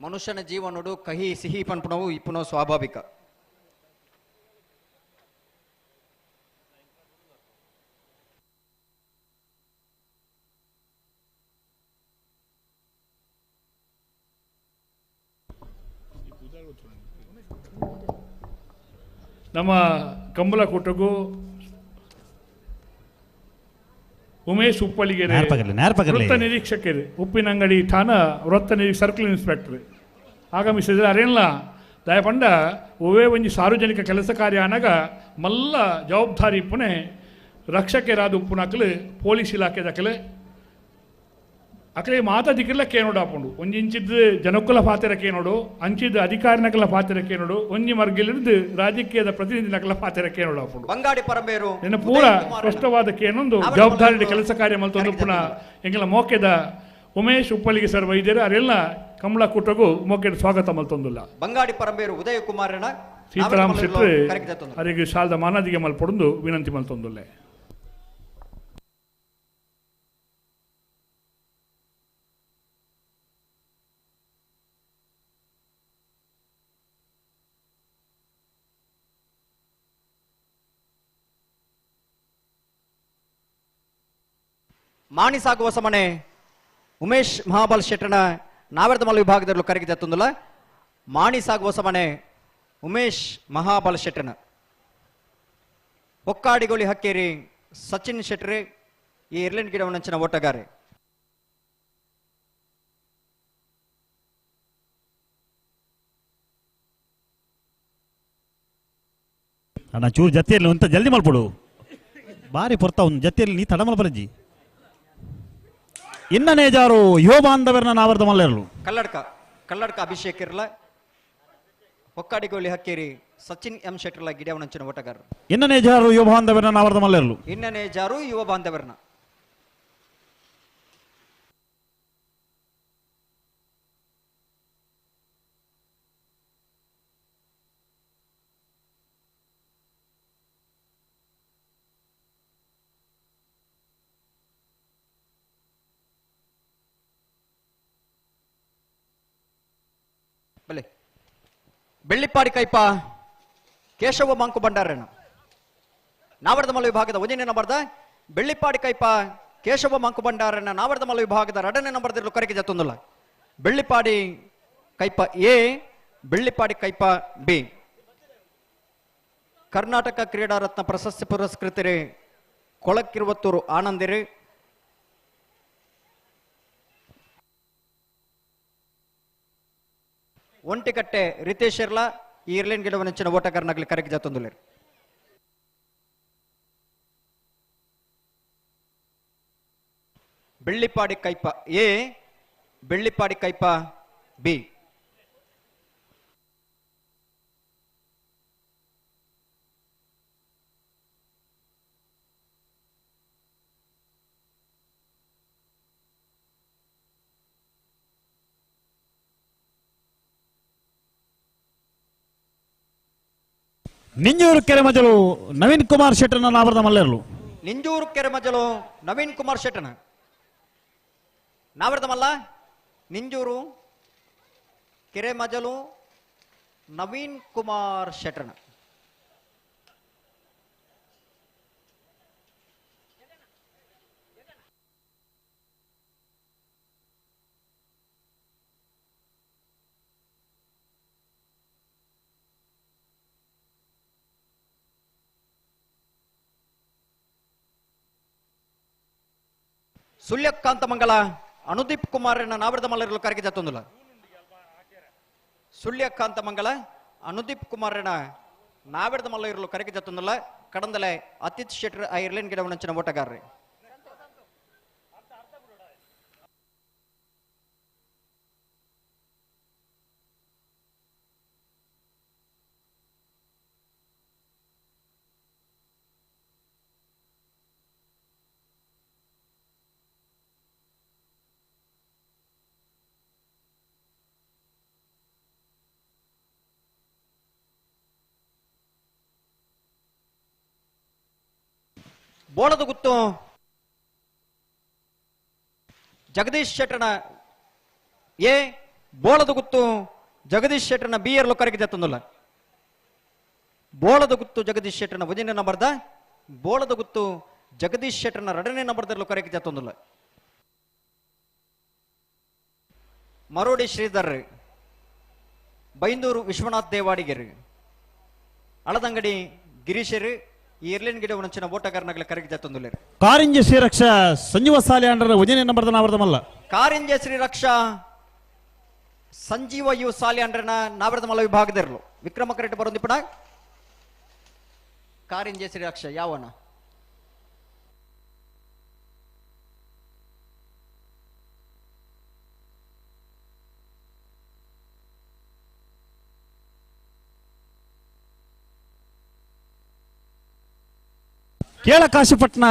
ಮನುಷ್ಯನ ಜೀವನಡು ಕಹಿ ಸಿಹಿ ಪನ್ಪುಣವು ಇಪ್ಪುನವು ಸ್ವಾಭಾವಿಕ. ನಮ್ಮ ಕಂಬಳ ಕೂಟಗೂ ಉಮೇಶ್ ಉಪ್ಪಳಿಗೆರೆ ವೃತ್ತ ನಿರೀಕ್ಷಕರು, ಉಪ್ಪಿನಂಗಡಿ ಠಾಣಾ ವೃತ್ತ ನಿರೀಕ್ಷ ಸರ್ಕಲ್ ಇನ್ಸ್ಪೆಕ್ಟರ್ ಆಗಮಿಸಿದರೆ ಅರೇನ್ಲ ದಯಪಂಡ ಒವೇ ಒಂಜಿ ಸಾರ್ವಜನಿಕ ಕೆಲಸ ಕಾರ್ಯ ಅನಗ ಮಲ್ಲ ಜವಾಬ್ದಾರಿ ಪುಣೆ ರಕ್ಷಕರಾದ ಉಪ್ಪುನಕಲು ಪೊಲೀಸ್ ಇಲಾಖೆ ದಕಲೆ ಅಕಲೆ ಮಾತಾ ದಿಕ್ಕಿಲ್ಲ ಕೇನೋಡು ಆಪುಂಡು. ಒಂಜಿ ಇಂಚಿದ್ದು ಜನಕ್ಕುಲ ಪಾತ್ರ ಕೇನೋಡು, ಅಂಚಿದ್ದು ಅಧಿಕಾರಿನಕಲ ಪಾತ್ರ ಕೇನೋಡು, ಒಂಜಿ ಮರ್ಗಿಲಿದ್ದು ರಾಜಕೀಯದ ಪ್ರತಿನಿಧಿನಕಲ ಪಾತ್ರ ಕೇನೋಡು ಆಪುಂಡು. ಬಂಗಾಡಿ ಪರಮೇರು ನಿನ್ನ ಪೂರ ಸ್ಪಷ್ಟವಾದ ಕೇನೊಂದು ಜವಾಬ್ದಾರಿ ಕೆಲಸ ಕಾರ್ಯ ಮಲ್ತೊಂದು ಪುನಃ ಎಂಗೆಲ್ಲ ಮೋಕೆದ ಉಮೇಶ್ ಉಪ್ಪಳಿಗೆ ಸರ್ ವೈದ್ಯರು ಅರೆಲ್ಲ ಕಮಲ ಕೂಟಗೂ ಮೋಕೆದ ಸ್ವಾಗತ ಮಲ್ತೊಂದುಲ್ಲ. ಬಂಗಾಡಿ ಪರಮೇರು ಉದಯ ಕುಮಾರನ ಸೀತಾರಾಮ್ ಶೆಟ್ಟಿ ಅವರಿಗೆ ಶಾಲದ ಮಾನಾದಿಗೆ ಮಲ್ಪೊಡೊಂದು ವಿನಂತಿ ಮಲ್ತೊಂದುಲ್ಲೆ. ಮಾಣಿ ಸಾಗುವ ಸಮನೆ ಉಮೇಶ್ ಮಹಾಬಲ್ ಶೆಟ್ಟನ ನಾವರ್ದಮಲ ವಿಭಾಗದಲ್ಲಿ ಕರಗಿದೆ ತಂದುಲ್ಲ. ಮಾಣಿ ಸಾಗುವ ಸಮನೆ ಉಮೇಶ್ ಮಹಾಬಲ್ ಶೆಟ್ಟನ ಹೊಕ್ಕಾಡಿಗೋಳಿ ಹಕ್ಕೇರಿ ಸಚಿನ್ ಶೆಟ್ಟರೆ ಈ ಇರ್ಲೆಂಡ್ ಗಿಡವನಂಚಿನ ಓಟಗಾರೆ. ಅಣ್ಣ ಚೂರು ಜತ್ತಿಯಲ್ಲಿ ಅಂತ ಜಲ್ದಿ ಮಲ್ಪಡು, ಬಾರಿ ಪೊರ್ತ ಒಂದು ಜತ್ತಿಯಲ್ಲಿ ನೀ ತಡ ಮಲ್ಪರಜ್ಜಿ. ಇನ್ನನೇ ಜಾರು ಯುವ ಬಾಂಧವರನ್ನ ನಾವರ್ದ ಮಲ್ಲೆರಲು. ಕಲ್ಲಡ್ಕ ಕಲ್ಲಡ್ಕ ಅಭಿಷೇಕ್ ಇರಲ ಹೊಕ್ಕಾಡಿಗೋಳಿ ಹಕ್ಕೇರಿ ಸಚಿನ್ ಎಂ ಶೆಟ್ಟರ್ಲ ಗಿಡವನಂಚಿನ ಓಟಗಾರರು. ಇನ್ನನೇ ಜಾರು ಯುವ ಬಾಂಧವರನ್ನ ನಾವರ್ದ ಮಲ್ಲೆರಲು. ಇನ್ನನೇ ಜಾರು ಯುವ ಬಾಂಧವರನ್ನ. ಬಲೆ ಬೆಳ್ಳಿಪ್ಪಾಡಿ ಕೈಪ ಕೇಶವ ಮಾಂಕು ಭಂಡಾರನ ನಾವರ್ದಮಲ ವಿಭಾಗದ ಒಂದನೇ ನಂಬರ್ದ ಬೆಳ್ಳಿಪ್ಪಾಡಿ ಕೈಪ ಕೇಶವ ಮಾಂಕು ಭಂಡಾರನ ನಾವರ್ದಮಲ ವಿಭಾಗದ ಎರಡನೇ ನಂಬರ್ದಿರಲು ಕರೆಗೆ ಜತ್ತೊಂದುಲ್ಲ. ಬೆಳ್ಳಿಪ್ಪಾಡಿ ಕೈಪ ಎ, ಬೆಳ್ಳಿಪ್ಪಾಡಿ ಕೈಪ ಬಿ. ಕರ್ನಾಟಕ ಕ್ರೀಡಾ ರತ್ನ ಪ್ರಶಸ್ತಿ ಪುರಸ್ಕೃತರೇ ಕೊಳಕ್ಕಿರುವತ್ತೂರು ಆನಂದಿರು. ಒಂಟಿಕಟ್ಟೆ ರಿತೇಶ್ ಇರ್ಲಾ ಈ ಇರ್ಲೆನ್ ಗಿಡವನಂಚಿನ ಓಟಗಾರನಾಗಲಿ ಕರೆಗೆ ಜಾತೊಂದುಲೇರು. Bellippadi Kaipa A, Bellippadi Kaipa B. Ninjuru Keremajalu Naveen Kumar ಶೆಟ್ಟರ್ನ ನಾವರದ ಮಲ್ಲೇರ್ಲು. ನಿಂಜೂರು ಕೆರೆಮಜಲು Naveen Kumar ಶೆಟ್ಟರ್ನ ನಾವರದ ಮಲ್ಲ. ನಿಂಜೂರು ಕೆರೆಮಜಲು ನವೀನ್ ಕುಮಾರ್ ಶೆಟ್ಟರ್ನ. ಸುಳ್ಯಕಾಂತ ಮಂಗಲ ಅನುದೀಪ್ ಕುಮಾರ್ ನಾವರದ ಮಲ್ಲರಲು ಕರೆಗೆ ಜತ್ತೊಂದುಲ್ಲ. ಸುಳ್ಯಕಾಂತ ಮಂಗಲ ಅನುದೀಪ್ ಕುಮಾರ್ ನಾವರದ ಮಲ್ಲರಲು ಕರೆಗೆ ಜತ್ತೊಂದುಲ್ಲ. ಕಡಂದಲೆ ಅತಿಥ್ ಶೆಟ್ಟರ್ ಐರ್ಲೆಂಡ್ ಗಿಡವನಂಚಿನ ಓಟಗಾರರು. ಬೋಳದ ಗುತ್ತು ಜಗದೀಶ್ ಶೆಟ್ಟರ್ನ ಎ, ಬೋಳದ ಗುತ್ತು ಜಗದೀಶ್ ಶೆಟ್ಟರ್ನ ಬಿ ಎರ್ ಲೊಕ್ಕರಿಗೆ ಜತ್ತೊಂದುಲ್ಲ. ಬೋಳದ ಗುತ್ತು ಜಗದೀಶ್ ಶೆಟ್ಟರ್ನ ಒಂದನೇ ನಂಬರ್ದ, ಬೋಳದ ಗುತ್ತು ಜಗದೀಶ್ ಶೆಟ್ಟರ್ನ ಎರಡನೇ ನಂಬರ್ದ ಲೊಕ್ಕರಿಗೆ ಜತ್ತೊಂದುಲ್ಲ. ಮರೋಡಿ ಶ್ರೀಧರ್, ಬೈಂದೂರು ವಿಶ್ವನಾಥ್ ದೇವಾಡಿಗರು, ಅಳದಂಗಡಿ ಗಿರೀಶರು ಈ ಇರ್ಲಿನ್ ಗಿಡ ಉಣಚಿನ ಓಟಗಾರನಗಳ ಕರೆಗೆ ಜತ್ತೊಂದುಲ್ಲೇರು. ಕಾರಿಂಜ ಶ್ರೀರಕ್ಷಾ ಸಂಜೀವ ಸಾಲಿಯಾಂಡರ ಒಂದನೇ ನಂಬರ್ದ ನಾವರದ ಮಲ್ಲ. ಕಾರಿಂಜ ಶ್ರೀರಕ್ಷಾ ಸಂಜೀವ you ಸಾಲಿಯಾಂಡ್ರನ ನಾವರದ ಮಲ್ಲ ವಿಭಾಗದಿರಲು ವಿಕ್ರಮ ಕರೆಕ್ಟ್ ಬರೋದಿಪ್ಪಣ. ಕಾರಿಂಜ ಶ್ರೀರಕ್ಷಾ ಯಾವನ? ಕೇಳ ಕಾಶಿಪಟ್ನ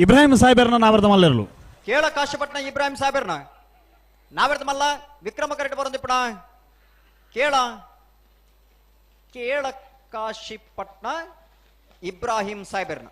ಇಬ್ರಾಹಿಂ ಸಾಹೇಬರ್ನ ನಾವರದ ಮಲ್ಲರ್ಲು. ಕೇಳ ಕಾಶಿಪಟ್ನ ಇಬ್ರಾಹಿಂ ಸಾಹೇಬರ್ನ ನಾವರದ ಮಲ್ಲ ವಿಕ್ರಮ ಕರೆಕ್ಟ್ ಬರೋದಿಪ್ಪಣ. ಕೇಳ ಕೇಳ ಕಾಶಿಪಟ್ನ ಇಬ್ರಾಹಿಂ ಸಾಹೇಬರ್ನ.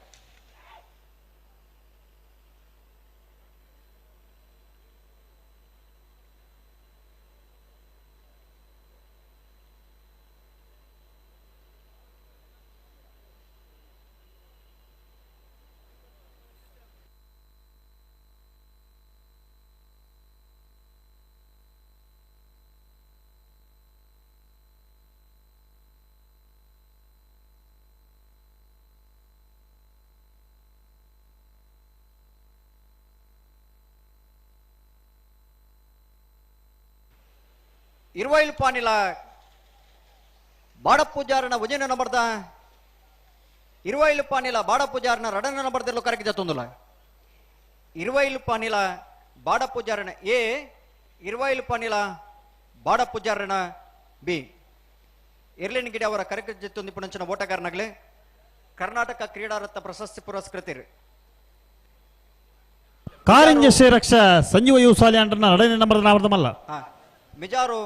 ಇರುವೈಲ್ ಪಾನಿಲ ಬಾಡಪೂಜಾರನ ವಜನ ನಂಬರ್ದ, ಇರುವೈಲ್ ಪಾನಿಲ ಬಾಡಪೂಜಾರನ ರಡನ ನಂಬರ್ದಿರಲು ಕರೆಗೆ ಜತ್ತೊಂದುಲ್ಲ. ಇರುವೈಲ್ ಪಾನಿಲ ಬಾಡಪೂಜಾರನ ಎ, ಇರುವೈಲ್ ಪಾನಿಲ ಬಾಡಪೂಜಾರನ ಬಿ. ಇರ್ಲಿನ್ ಗಿಡ ಅವರ ಕರೆಗೆ ಜತ್ತೊಂದು ಪುಣಂಚಿನ ಓಟಗಾರನಾಗಲಿ ಕರ್ನಾಟಕ ಕ್ರೀಡಾರತ್ನ ಪ್ರಶಸ್ತಿ ಪುರಸ್ಕೃತರು. ಕಾರಿಂಜ ಶ್ರೀರಕ್ಷಾ ಸಂಜೀವ you ಸಾಲಿಯಾಂಡ್ರನ ಎರಡನೇ ನಂಬರ್ದ ನಾವರದ ಮಲ್ಲ. ಮಿಜಾರು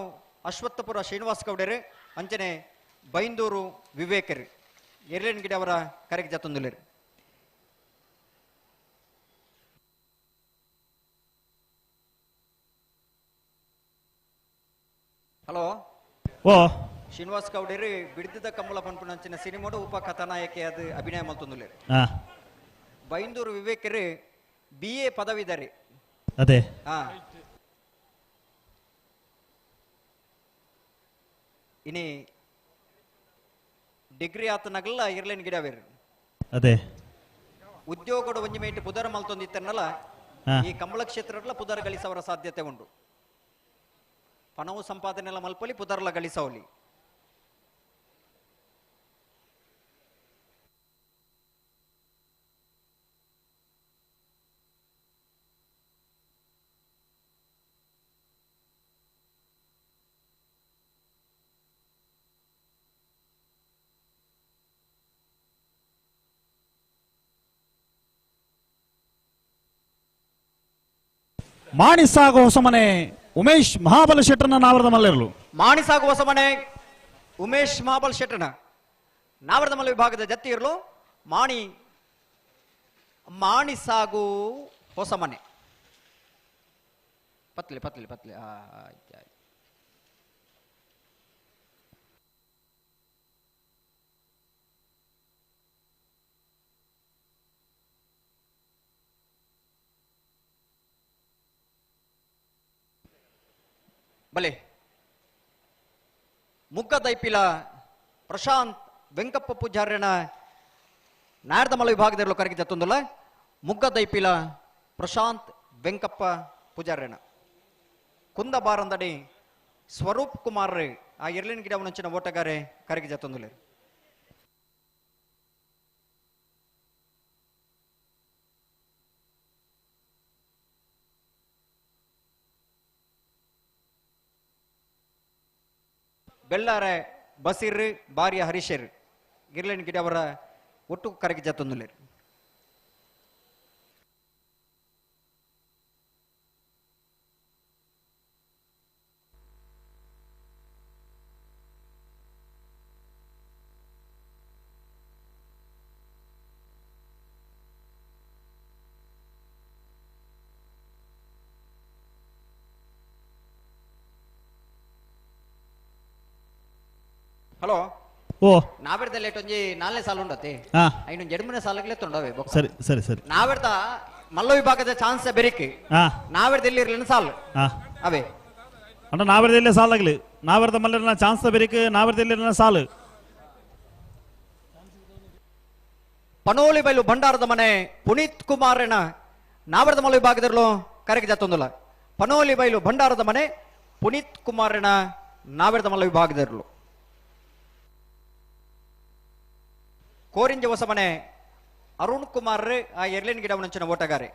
ಅಶ್ವತ್ಥಪುರ ಶ್ರೀನಿವಾಸ ಗೌಡರು, ಅಂಚನೆ ಬೈಂದೂರು ವಿವೇಕರು ಎರ್ಲೇನ್ ಗಿಡ ಅವರ ಕರೆಗೆ ಜತ್ತೊಂದುಲ್ಲೇರು. ಹಲೋ ಓ ಶ್ರೀನಿವಾಸ ಗೌಡರು ಬಿಡ್ದಿದ ಕಮ್ಮಲ ಪನ್ಪುನಂಚಿನ ಸಿನಿಮಾಡು ಉಪ ಕಥಾನಾಯಕಿ ಅದು ಅಭಿನಯ ಮಲ್ತೊಂದುಲ್ಲೇರು. ಬೈಂದೂರು ವಿವೇಕರು ಬಿ ಎ ಪದವೀಧರಿ. ಅದೇ ಇನಿ ಡಿಗ್ರಿ ಆತನಗಲ್ಲ ಇರ್ಲೇನ್ ಗಿಡವೇರು. ಅದೇ ಉದ್ಯೋಗದ ಒಂಜಿ ಮೇಟ್ ಪುದರ ಮಲ್ತೊಂದಿತ್ತನ್ನಲ್ಲ ಈ ಕಂಬಳ ಕ್ಷೇತ್ರಗಳ ಪುದರ್ ಗಳಿಸವರ ಸಾಧ್ಯತೆ ಉಂಟು. ಪಣವು ಸಂಪಾದನೆಲ್ಲ ಮಲ್ಪಲಿ ಪುದರ್ಲ ಗಳಿಸವಲಿ. ಮಾಣಿಸಾಗು ಹೊಸಮನೆ ಉಮೇಶ್ ಮಹಾಬಲ ಶೆಟ್ಟರ್ನ ನಾವರದ ಮಲ್ಲೇರ್ಲು. ಮಾಣಿಸಾಗು ಹೊಸಮನೆ ಉಮೇಶ್ ಮಹಾಬಲ್ ಶೆಟ್ಟರ್ನ ನಾವರ್ದಮಲ್ಲ ವಿಭಾಗದ ಜತ್ತಿಯರ್ಲು ಮಾಣಿ ಮಾಣಿ ಸಾಗು ಹೊಸ ಮನೆ ಪತ್ಲೆ ಪತ್ಲೆ ಪತ್ಲೆ ಆಯ್ತು ಆಯ್ತು. ಬಲೆ ಮುಗ್ಗದೈಪಿಲ ಪ್ರಶಾಂತ್ ವೆಂಕಪ್ಪ ಪೂಜಾರ್ಯನ ನಾರ್ದಮಲ ವಿಭಾಗದಲ್ಲೂ ಕರಗಿ ಜತ್ತೊಂದುಲ್ಲ ಮುಗ್ಗದೈಪಿಲ ಪ್ರಶಾಂತ್ ವೆಂಕಪ್ಪ ಪೂಜಾರ್ಯನ ಕುಂದಬಾರಂದಡಿ ಸ್ವರೂಪ್ ಕುಮಾರ್ ಆ ಎರ್ಲಿನ ಗಿಡ ಮುಂಚಿನ ಓಟಗಾರೆ ಕರಗಿ ಜತ್ತೊಂದುಲ್ಲ. ಬೆಳ್ಳಾರೆ ಬಸೀರ್ ಬಾರಿಯ ಹರೀಶರ್ ಗಿರ್ಲಿನ ಗಿಡ ಅವರ ಒಟ್ಟು ಕರಗಿ ಜತ್ತೊಂದುಲ್ಲೇರು. ಹಲೋ ಓ ನಾವೆರ್ದ ಲೇಟ್ ಒಂಜಿ ನಾಲ್ನೇ ಸಾಲ ಉಂಡತೆ ಹಾ. ಐನೊಂದು ಎರಡು ಮೂರನೇ ಸಾಲಗ್ಲೇ ತೊಂಡವೆ. ಸರಿ ಸರಿ ಸರಿ. ನಾವೆರ್ದ ಮಲ್ಲ ವಿಭಾಗದ ಚಾನ್ಸ್ ಬೆರಿಕೆ ಹಾ. ನಾವೆರ್ದ ಎಲ್ಲಿ ಇರ್ಲಿನ ಸಾಲು ಹಾ. ಅವೇ ಅಂದ್ರೆ ನಾವೆರ್ದ ಎಲ್ಲೇ ಸಾಲಾಗ್ಲಿ ನಾವೆರ್ದ ಮಲ್ಲ ಚಾನ್ಸ್ ಬೆರಿಕೆ ನಾವೆರ್ದ ಎಲ್ಲಿ ಸಾಲು. ಪನೋಲಿ ಬೈಲು ಭಂಡಾರದ ಮನೆ ಪುನೀತ್ ಕುಮಾರನ ನಾವರದ ಮಲ್ಲ ವಿಭಾಗದಲ್ಲೂ ಕರೆಗೆ ಜತ್ತೊಂದುಲ್ಲ. ಪನೋಲಿ ಬೈಲು ಭಂಡಾರದ ಮನೆ ಪುನೀತ್ ಕುಮಾರನ ನಾವೆರ್ದ ಮಲ್ಲ ವಿಭಾಗದಲ್ಲೂ. ಕೋರಿಂಜ ಹೊಸಮನೆ ಅರುಣ್ ಕುಮಾರ್ ಆ ಎರ್ಲಿನ್ ಗಿಡ ಮುಂಚಿನ ಓಟಗಾರೆ.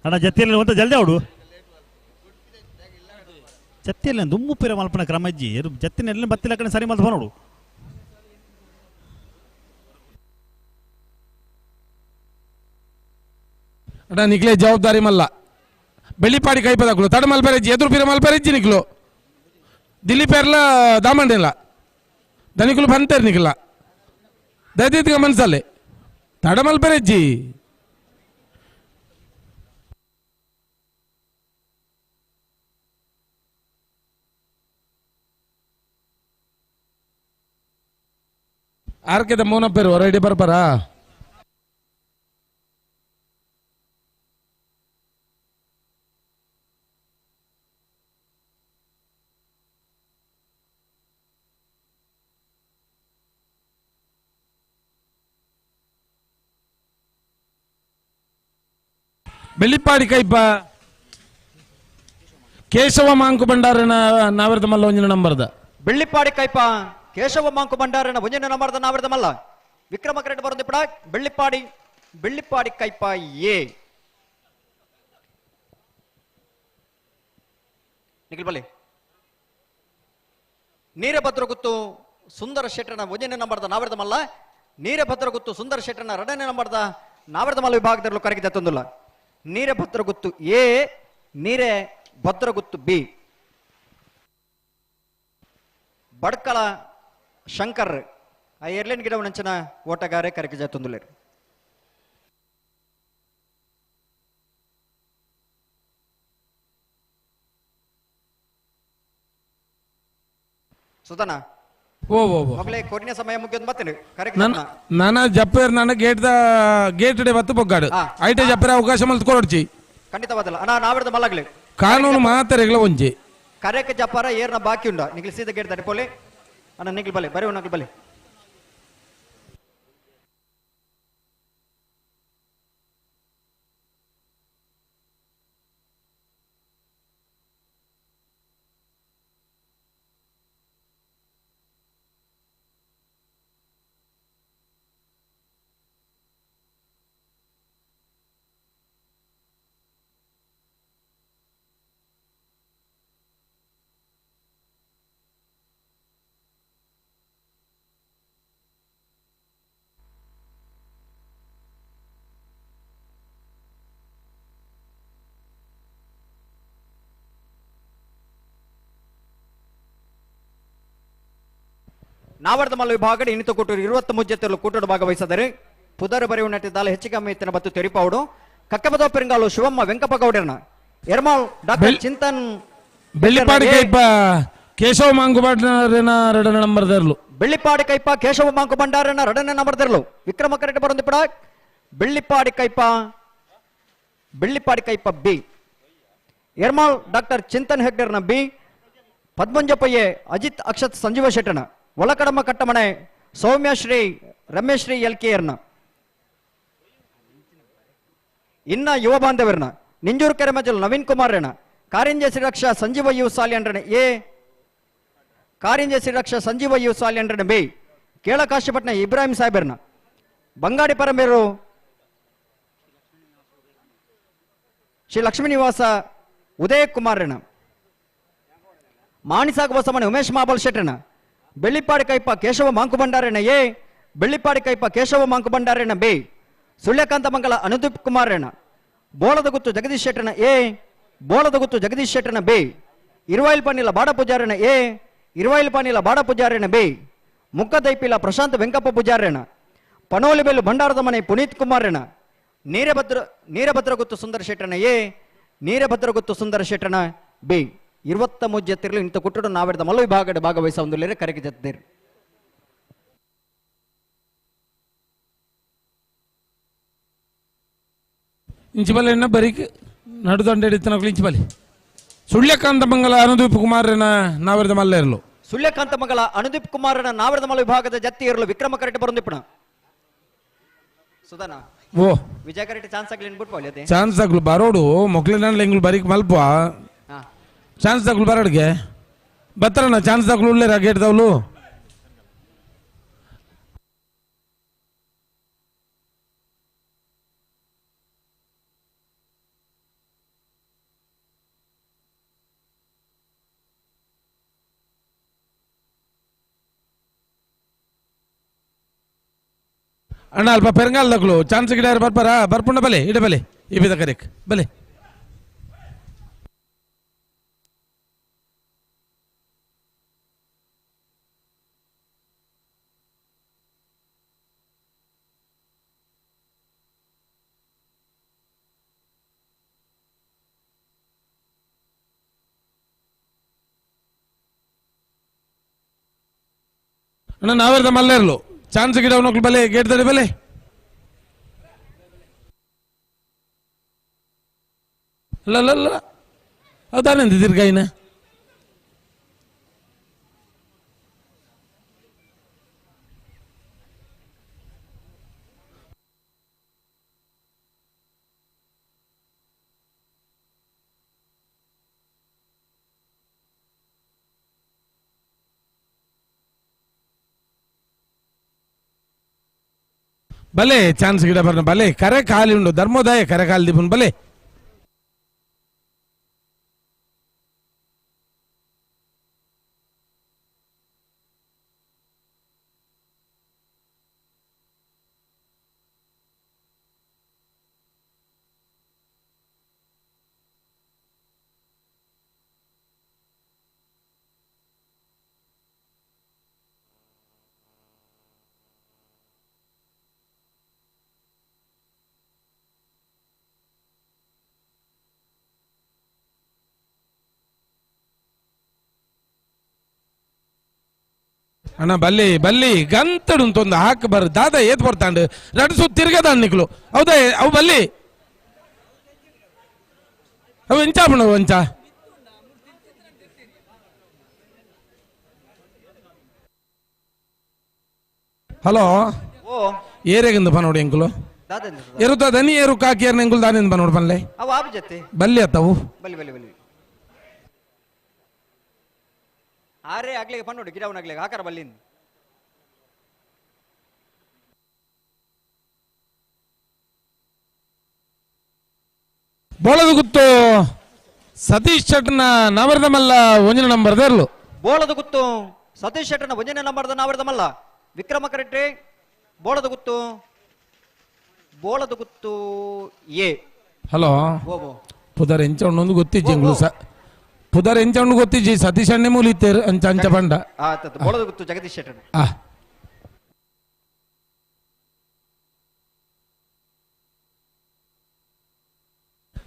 ಅಣ್ಣ ಜತ್ತಿಯಲ್ಲಿ ಒಂತ ಜಲ್ದಿ ಅವಡು ಜತ್ತಿಯಲ್ಲಿ ದುಮ್ಮು ಪಿರ ಮಲ್ಪನ ಕ್ರಮಜ್ಜಿ ಜತ್ತಿನ ಬತ್ತಿಲ್ಲ ಕಡೆ ಸರಿ ಮಲ್ಪ ನೋಡು. ಅಣ್ಣ ನಿಕ್ಲೆ ಜವಾಬ್ದಾರಿ ಮಲ್ಲ ಬೆಳ್ಳಿಪಾಡಿ ಕೈಪದಾಕುಲು ತಡ ಮಲ್ಪೆರೆಜ್ಜಿ ಎದುರು ಪಿರ ಮಲ್ಪೆರೆಜ್ಜಿ ನಿಕ್ಲು ದಿಲೀಪ್ ಎರ್ಲ ದಾಮಂಡಿಲ್ಲ ದನಿಕುಲು ಬಂತೇರ್ ನಿಕ್ಲ ದಯದೀತ್ಗ ಮನ್ಸಲ್ಲಿ ತಡ ಮಲ್ಪೆರೆಜ್ಜಿ. ಆರ್ಕೆದ ಮೋನಪ್ಪೇರು ಹೊರಡಿ ಬರ್ಬಾರಾ. ಬೆಳ್ಳಿಪಾಡಿ ಕೈಪ ಕೇಶವ ಮಾಂಕು ಭಂಡಾರನ ನಾವರದ ಮಲ್ಲ ಒಂಜಿನ ನಂಬರ್ದ. ಬೆಳ್ಳಿಪಾಡಿ ಕೈಪ ಕೇಶವ ಮಾಂಕು ಭಂಡಾರನ ಒಂಜಿನ ನಂಬರ್ದ ನಾವರದ ಮಲ್ಲ ವಿಕ್ರಮ ಕರೆಟ್ ಬರೋದು ಪಡ ಬೆಳ್ಳಿಪಾಡಿ ಬೆಳ್ಳಿಪಾಡಿ ಕೈಪ ಎ ನಿಖಿಲ್ ಬಲಿ ನೀರಭದ್ರಗುತ್ತು ಸುಂದರ ಶೆಟ್ಟನ ಒಂಜನೇ ನಂಬರ್ದ ನಾವರದ ಮಲ್ಲ ನೀರಭದ್ರಗುತ್ತು ಸುಂದರ ಶೆಟ್ಟನ ಎರಡನೇ ನಂಬರ್ದ ನಾವರದ ಮಲ್ಲ ವಿಭಾಗದಲ್ಲೂ ಕರಗಿ ಜತ್ತೊಂದುಲ್ಲ. ನೀರಭದ್ರಗುತ್ತು ಎ ನೀರೇ ಭದ್ರಗುತ್ತು ಬಿ. ಬಡ್ಕಳ ಶಂಕರ್ ಆ ಏರ್ಲೈನ್ ಗಿಡ ನಂಚಿನ ಓಟಗಾರೆ ಕರಗಿ ಜತ್ತೊಂದುಲ್ಲೇರು. ಸುಧನ ಓ ಓ ಓ ಮಗಳೇ ಕೊರಿನ ಸಮಯ ಮುಗಿಯೋದು ಮತ್ತೆ ಕರೆಕ್ಟ್. ನನ್ನ ಜಪ್ಪೇರ್ ನನ್ನ ಗೇಟ್ ಗೇಟ್ ಡೆ ಬತ್ತು ಬೊಗ್ಗಾಡು ಐಟೆ ಜಪ್ಪೇರ ಅವಕಾಶ ಮಲ್ತು ಕೊರಡ್ಚಿ ಖಂಡಿತವಾದಲ್ಲ ಅಣ್ಣ ನಾವೆರ್ದ ಮಲ್ಲಗ್ಲಿ ಕಾನೂನು ಮಾತ್ರ ಒಂಜಿ ಕರೆಕ್ ಜಪ್ಪಾರ ಏರ್ನ ಬಾಕಿ ಉಂಡ ನಿಗ್ಲಿ ಸೀದ ಗೇಟ್ ತಡಿಪೋಲಿ ಅಣ್ಣ ನಿಗ್ಲಿ ಬಲೆ ಬರೀ ನಗ್ಲಿ ಬಲೆ. ನಾವರ್ದ ಮಲ್ಲ ವಿಭಾಗಡೆ ಇನ್ನಿತ ಕೂಟೂರು 23 ಜೊತೆಲು ಕೂಟೋಡು ಭಾಗವಹಿಸಿದರೆ ಪುದರ ಬರೆಯುವ ನಟ್ಟಿದ್ದಾಲ ಹೆಚ್ಚಿಗೆ ಇತ್ತಿನ ಬತ್ತು ತೆರಿಪಾವುಡು ಕಕ್ಕಪದ ಪೆರಂಗಾಲು ಶಿವಮ್ಮ ವೆಂಕಪ್ಪ ಗೌಡರನ ಎರ್ಮಾಳ್ ಡಾಕ್ಟರ್ ಚಿಂತನ್ ಬೆಳ್ಳಿಪಾಡಿ ಕೈಪ ಕೇಶವ ಮಾಂಕುಬಾಂಡಾರನ ಎರಡನೇ ನಂಬರ್ ದರ್ಲು. ಬೆಳ್ಳಿಪಾಡಿ ಕೈಪ ಕೇಶವ ಮಾಂಕು ಭಂಡಾರನ ಎರಡನೇ ನಂಬರ್ ದರ್ಲು. ವಿಕ್ರಮ ಕರೆಟ್ ಬರೊಂದು ಪಡ ಬೆಳ್ಳಿಪಾಡಿ ಕೈಪ, ಬೆಳ್ಳಿಪಾಡಿ ಕೈಪ ಬಿ. ಎರ್ಮಾಳ್ ಡಾಕ್ಟರ್ ಚಿಂತನ್ ಹೆಗ್ಡರ್ನ ಬಿ. ಪದ್ಮಂಜಪಯ್ಯೆ ಅಜಿತ್ ಅಕ್ಷತ್ ಸಂಜೀವ ಶೆಟ್ಟನ ಒಳಕಡಮ ಕಟ್ಟಮಣೆ ಸೌಮ್ಯಶ್ರೀ ರಮೇಶ್ರೀ ಎಲ್ ಕೆ ಎರ್ನ ಇನ್ನ ಯುವ ಬಾಂಧವರ್ನ ನಿಂಜೂರು ಕೆರೆಮಜಲ್ ನವೀನ್ ಕುಮಾರ್ ರೇಣ ಕಾರಿಂಜೆ ಶ್ರೀರಕ್ಷಾ ಸಂಜೀವ you ಸಾಲಿಯಂಡ್ರನ ಎ. ಕಾರಿಂಜೆ ಶ್ರೀರಕ್ಷಾ ಸಂಜೀವ you ಸಾಲಿಯಂಡ್ರನ ಬಿ. ಕೇಳಕಾಶಿಪಟ್ನ ಇಬ್ರಾಹಿಂ ಸಾಹೇಬರ್ನ ಬಂಗಾಡಿ ಪರಮೇರು ಶ್ರೀ ಲಕ್ಷ್ಮೀ ನಿವಾಸ ಉದಯ ಕುಮಾರ್ ರೇಣ ಮಾಣಿಸಾಗ ಬಸಮನೆ ಉಮೇಶ್ ಮಾಬಲ್ ಶೆಟ್ಟನ ಬೆಳ್ಳಿಪಾಡಿ ಕೈಪ ಕೇಶವ ಮಾಂಕು ಭಂಡಾರೇಣ ಎ. ಬೆಳ್ಳಿಪಾಡಿ ಕೈಪ ಕೇಶವ ಮಾಂಕು ಭಂಡಾರೇಣ ಬಿ. ಸುಳ್ಯಕಾಂತ ಮಂಗಲ ಅನುದೀಪ್ ಕುಮಾರ್ ರೇಣ ಬೋಳದಗುತ್ತು ಜಗದೀಶ್ ಶೆಟ್ಟನ ಎ. ಬೋಳದಗುತ್ತು ಜಗದೀಶ್ ಶೆಟ್ಟನ ಬಿ. ಇರುವಾಯಿಲ್ ಪಾನಿಲ ಬಾಡ ಪೂಜಾರನ ಎ. ಇರುವಾಯಿಲ್ ಪಾನಿಲ ಬಾಡ ಪೂಜಾರನ ಬಿ. ಮುಕ್ಕದೈಪಿಲ ಪ್ರಶಾಂತ್ ವೆಂಕಪ್ಪ ಪೂಜಾರೇಣ ಪನೋಲಿಬೆಲ್ಲು ಭಂಡಾರದ ಮನೆ ಪುನೀತ್ ಕುಮಾರ್ ರೇಣ ನೀರಭದ್ರಗುತ್ತು ಸುಂದರ ಶೆಟ್ಟನ ಎ. ನೀರಭದ್ರಗುತ್ತು ಸುಂದರ ಶೆಟ್ಟನ ಬಿ. 23 ಜೊತೆಗಳು ಇಂಥ ಕುಟ್ಟಡು ನಾವೆರದ ಮಲ್ಲ ವಿಭಾಗದ ಭಾಗವಹಿಸ ಒಂದು ಕರೆಗೆ ಜೊತೆ. ಇಂಚಿಬಲೆ ಎನ್ನ ಬರೀಕ್ ನಡುದಂಡೆ ಹಿಡಿತನಕ್ಲು ಇಂಚಿಬಲೆ ಸುಳ್ಯಕಾಂತ ಮಂಗಲ ಅನುದೀಪ್ ಕುಮಾರನ ನಾವರದ ಮಲ್ಲ ಇರಲು. ಸುಳ್ಯಕಾಂತ ಮಂಗಲ ಅನುದೀಪ್ ಕುಮಾರನ ನಾವರದ ಮಲ್ಲ ವಿಭಾಗದ ಜತ್ತಿ ಇರಲು ವಿಕ್ರಮ ಕರೆಟ್ ಬರೊಂದಿಪ್ಪಣ ಸುಧಾನ ಓ ವಿಜಯ ಕರೆಟ್ ಚಾನ್ಸ್ ಆಗ್ಲಿ ಅನ್ಬಿಟ್ಟು ಚಾನ್ಸ್ ಆಗ್ಲು ಬರೋಡು ಮೊಕ್ಲಿನ ಎಂಗ್ಳು ಬರೀಕ್ ಮಲ್ಪ ಚಾನ್ಸ್ ತಗೊಳ್ ಬರಡ್ಗೆ ಬತ್ತರಣ್ಣ ಚಾನ್ಸ್ ತಗೊಳ್ ಉಳ್ಳೇರ ಗೇಟ್ದವ್ಲು. ಅಣ್ಣ ಅಲ್ಪ ಪೆರಂಗಾಲ್ದಕ್ಲು ಚಾನ್ಸ್ ಗಿಡ ಬರ್ಪಾರ ಬರ್ಪುಂಡ ಬಲೆ ಇಡ ಬಲೆ ಈ ಬಿದ ಕರೆಕ್ ಬಲೆ. ಅಣ್ಣ ನಾವೆರ್ದ ಮಲ್ಲೇರ್ಲು ಚಾನ್ಸ್ ಗಿಡ ನೋಕ್ಲು ಬಲೆ ಗೇಟ್ ದಡಿ ಬಲೆ. ಅಲ್ಲ ಅಲ್ಲ ಅಲ್ಲ ಹೌದಾನಂದ ದೀರ್ಘಾಯಿನ ಬಲೆ ಚಾನ್ಸ್ ಗಿಡ ಬರ್ನ ಬಲೆ ಕರೆ ಖಾಲಿ ಉಂಡು ಧರ್ಮೋದಯ ಕರೆ ಖಾಲಿ ದಿಪುನ್ ಬಲೆ. ಅಣ್ಣ ಬಲ್ಲಿ ಬಲ್ಲಿ ಗಂತಡು ತೊಂದು ಹಾಕ ಬರ್ ದಾದ ಏತ್ ಬರ್ತಾಂಡು ರಡ್ಸು ತಿರ್ಗದ ನಿಕ್ಲು ಹೌದಾ ಅವು ಬಲ್ಲಿ ಅವು ಎಂಚ ಆಪುಂಡು ಅಂಚ ಹಲೋ ಏರೆಗಿಂದ ಬಾ ನೋಡಿ ಎಂಕುಲು ಎರುತ್ತ ದನಿ ಏರು ಕಾಕಿ ಏರ್ನ ಎಂಕುಲು ದಾನಿಂದ ಬಾ ನೋಡಿ ಬಲ್ಲೆ ಬಲ್ಲಿ ಅತ್ತವು ಬಲ್ಲಿ ಬಲ್ಲಿ ಬಲ್ಲಿ ಆರೆ ಆಗ್ಲಿಗೆ ಪನ್ನೋಡು ಗಿಡವನ ಆಗ್ಲಿಗೆ ಹಾಕಾರ ಬಲ್ಲಿಂದ ಬೋಳದ ಗುತ್ತು ಸತೀಶ್ ಶೆಟ್ನ ನವರದ ಮಲ್ಲ ಒಂಜಿನ ನಂಬರ್ ದೇರ್ಲು. ಬೋಳದ ಗುತ್ತು ಸತೀಶ್ ಶೆಟ್ಟನ ಒಂಜಿನ ನಂಬರ್ದ ನವರದ ಮಲ್ಲ ವಿಕ್ರಮ ಕರೆಟ್ರಿ ಬೋಳದ ಗುತ್ತು ಬೋಳದ ಗುತ್ತು ಎ. ಹಲೋ ಪುದರ್ ಎಂಚ ಒಂದೊಂದು ಗೊತ್ತಿಜ್ಜಿ ಎಂಗ್ಲು ಸ ಪುದರ್ ಎಂಚ ಗೊತ್ತಿಜ್ಜಿ ಸತೀಶ್ ಅಣ್ಣೆ ಮೂಲಿತ್ತೇರು ಅಂಚ ಅಂಚ ಪಂಡ ಬೋಳದ ಗೊತ್ತು ಜಗದೀಶ್ ಶೆಟ್ಟರ್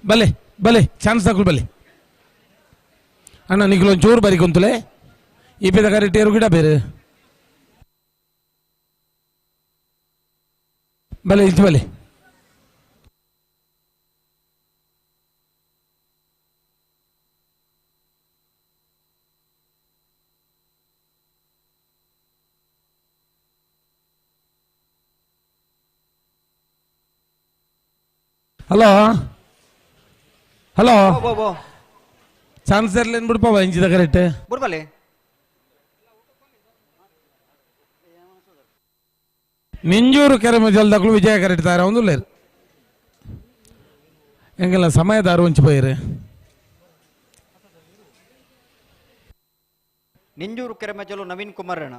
ಬಲೆ ಬಲೆ ಚಾನ್ಸ್ ತಗೊಳ್ ಬಲೆ ಅಣ್ಣ ನಿಗ್ಲೊಂದು ಚೂರು ಬರಿ ಕುಂತಲೆ ಈ ಪೇದ ಕರೆಕ್ಟ್ ಗಿಡ ಬೇರೆ ಬಲೆ ಇಂಚು ಬಲೆ hello hello chance ಇರ್ಲೇನು ಬಿಡ್ಪವ ಇಂಚಿದ ಕರೆಕ್ಟ್ ಬುಡ್ಬಲೆ ನಿಂಜೂರು ಕೆರೆ ಜಲ್ದಕ್ಳು ವಿಜಯ ಕರೆಕ್ಟ್ ತಾರ ಒಂದು ಲೇರು ಎಂಗೆಲ್ಲ ಸಮಯದಾರು ಒಂಚು ಪೋಯಿರು ನಿಂಜೂರು ಕೆರೆ ಮಜಲು ನವೀನ್ ಕುಮಾರ್ ಅಣ್ಣ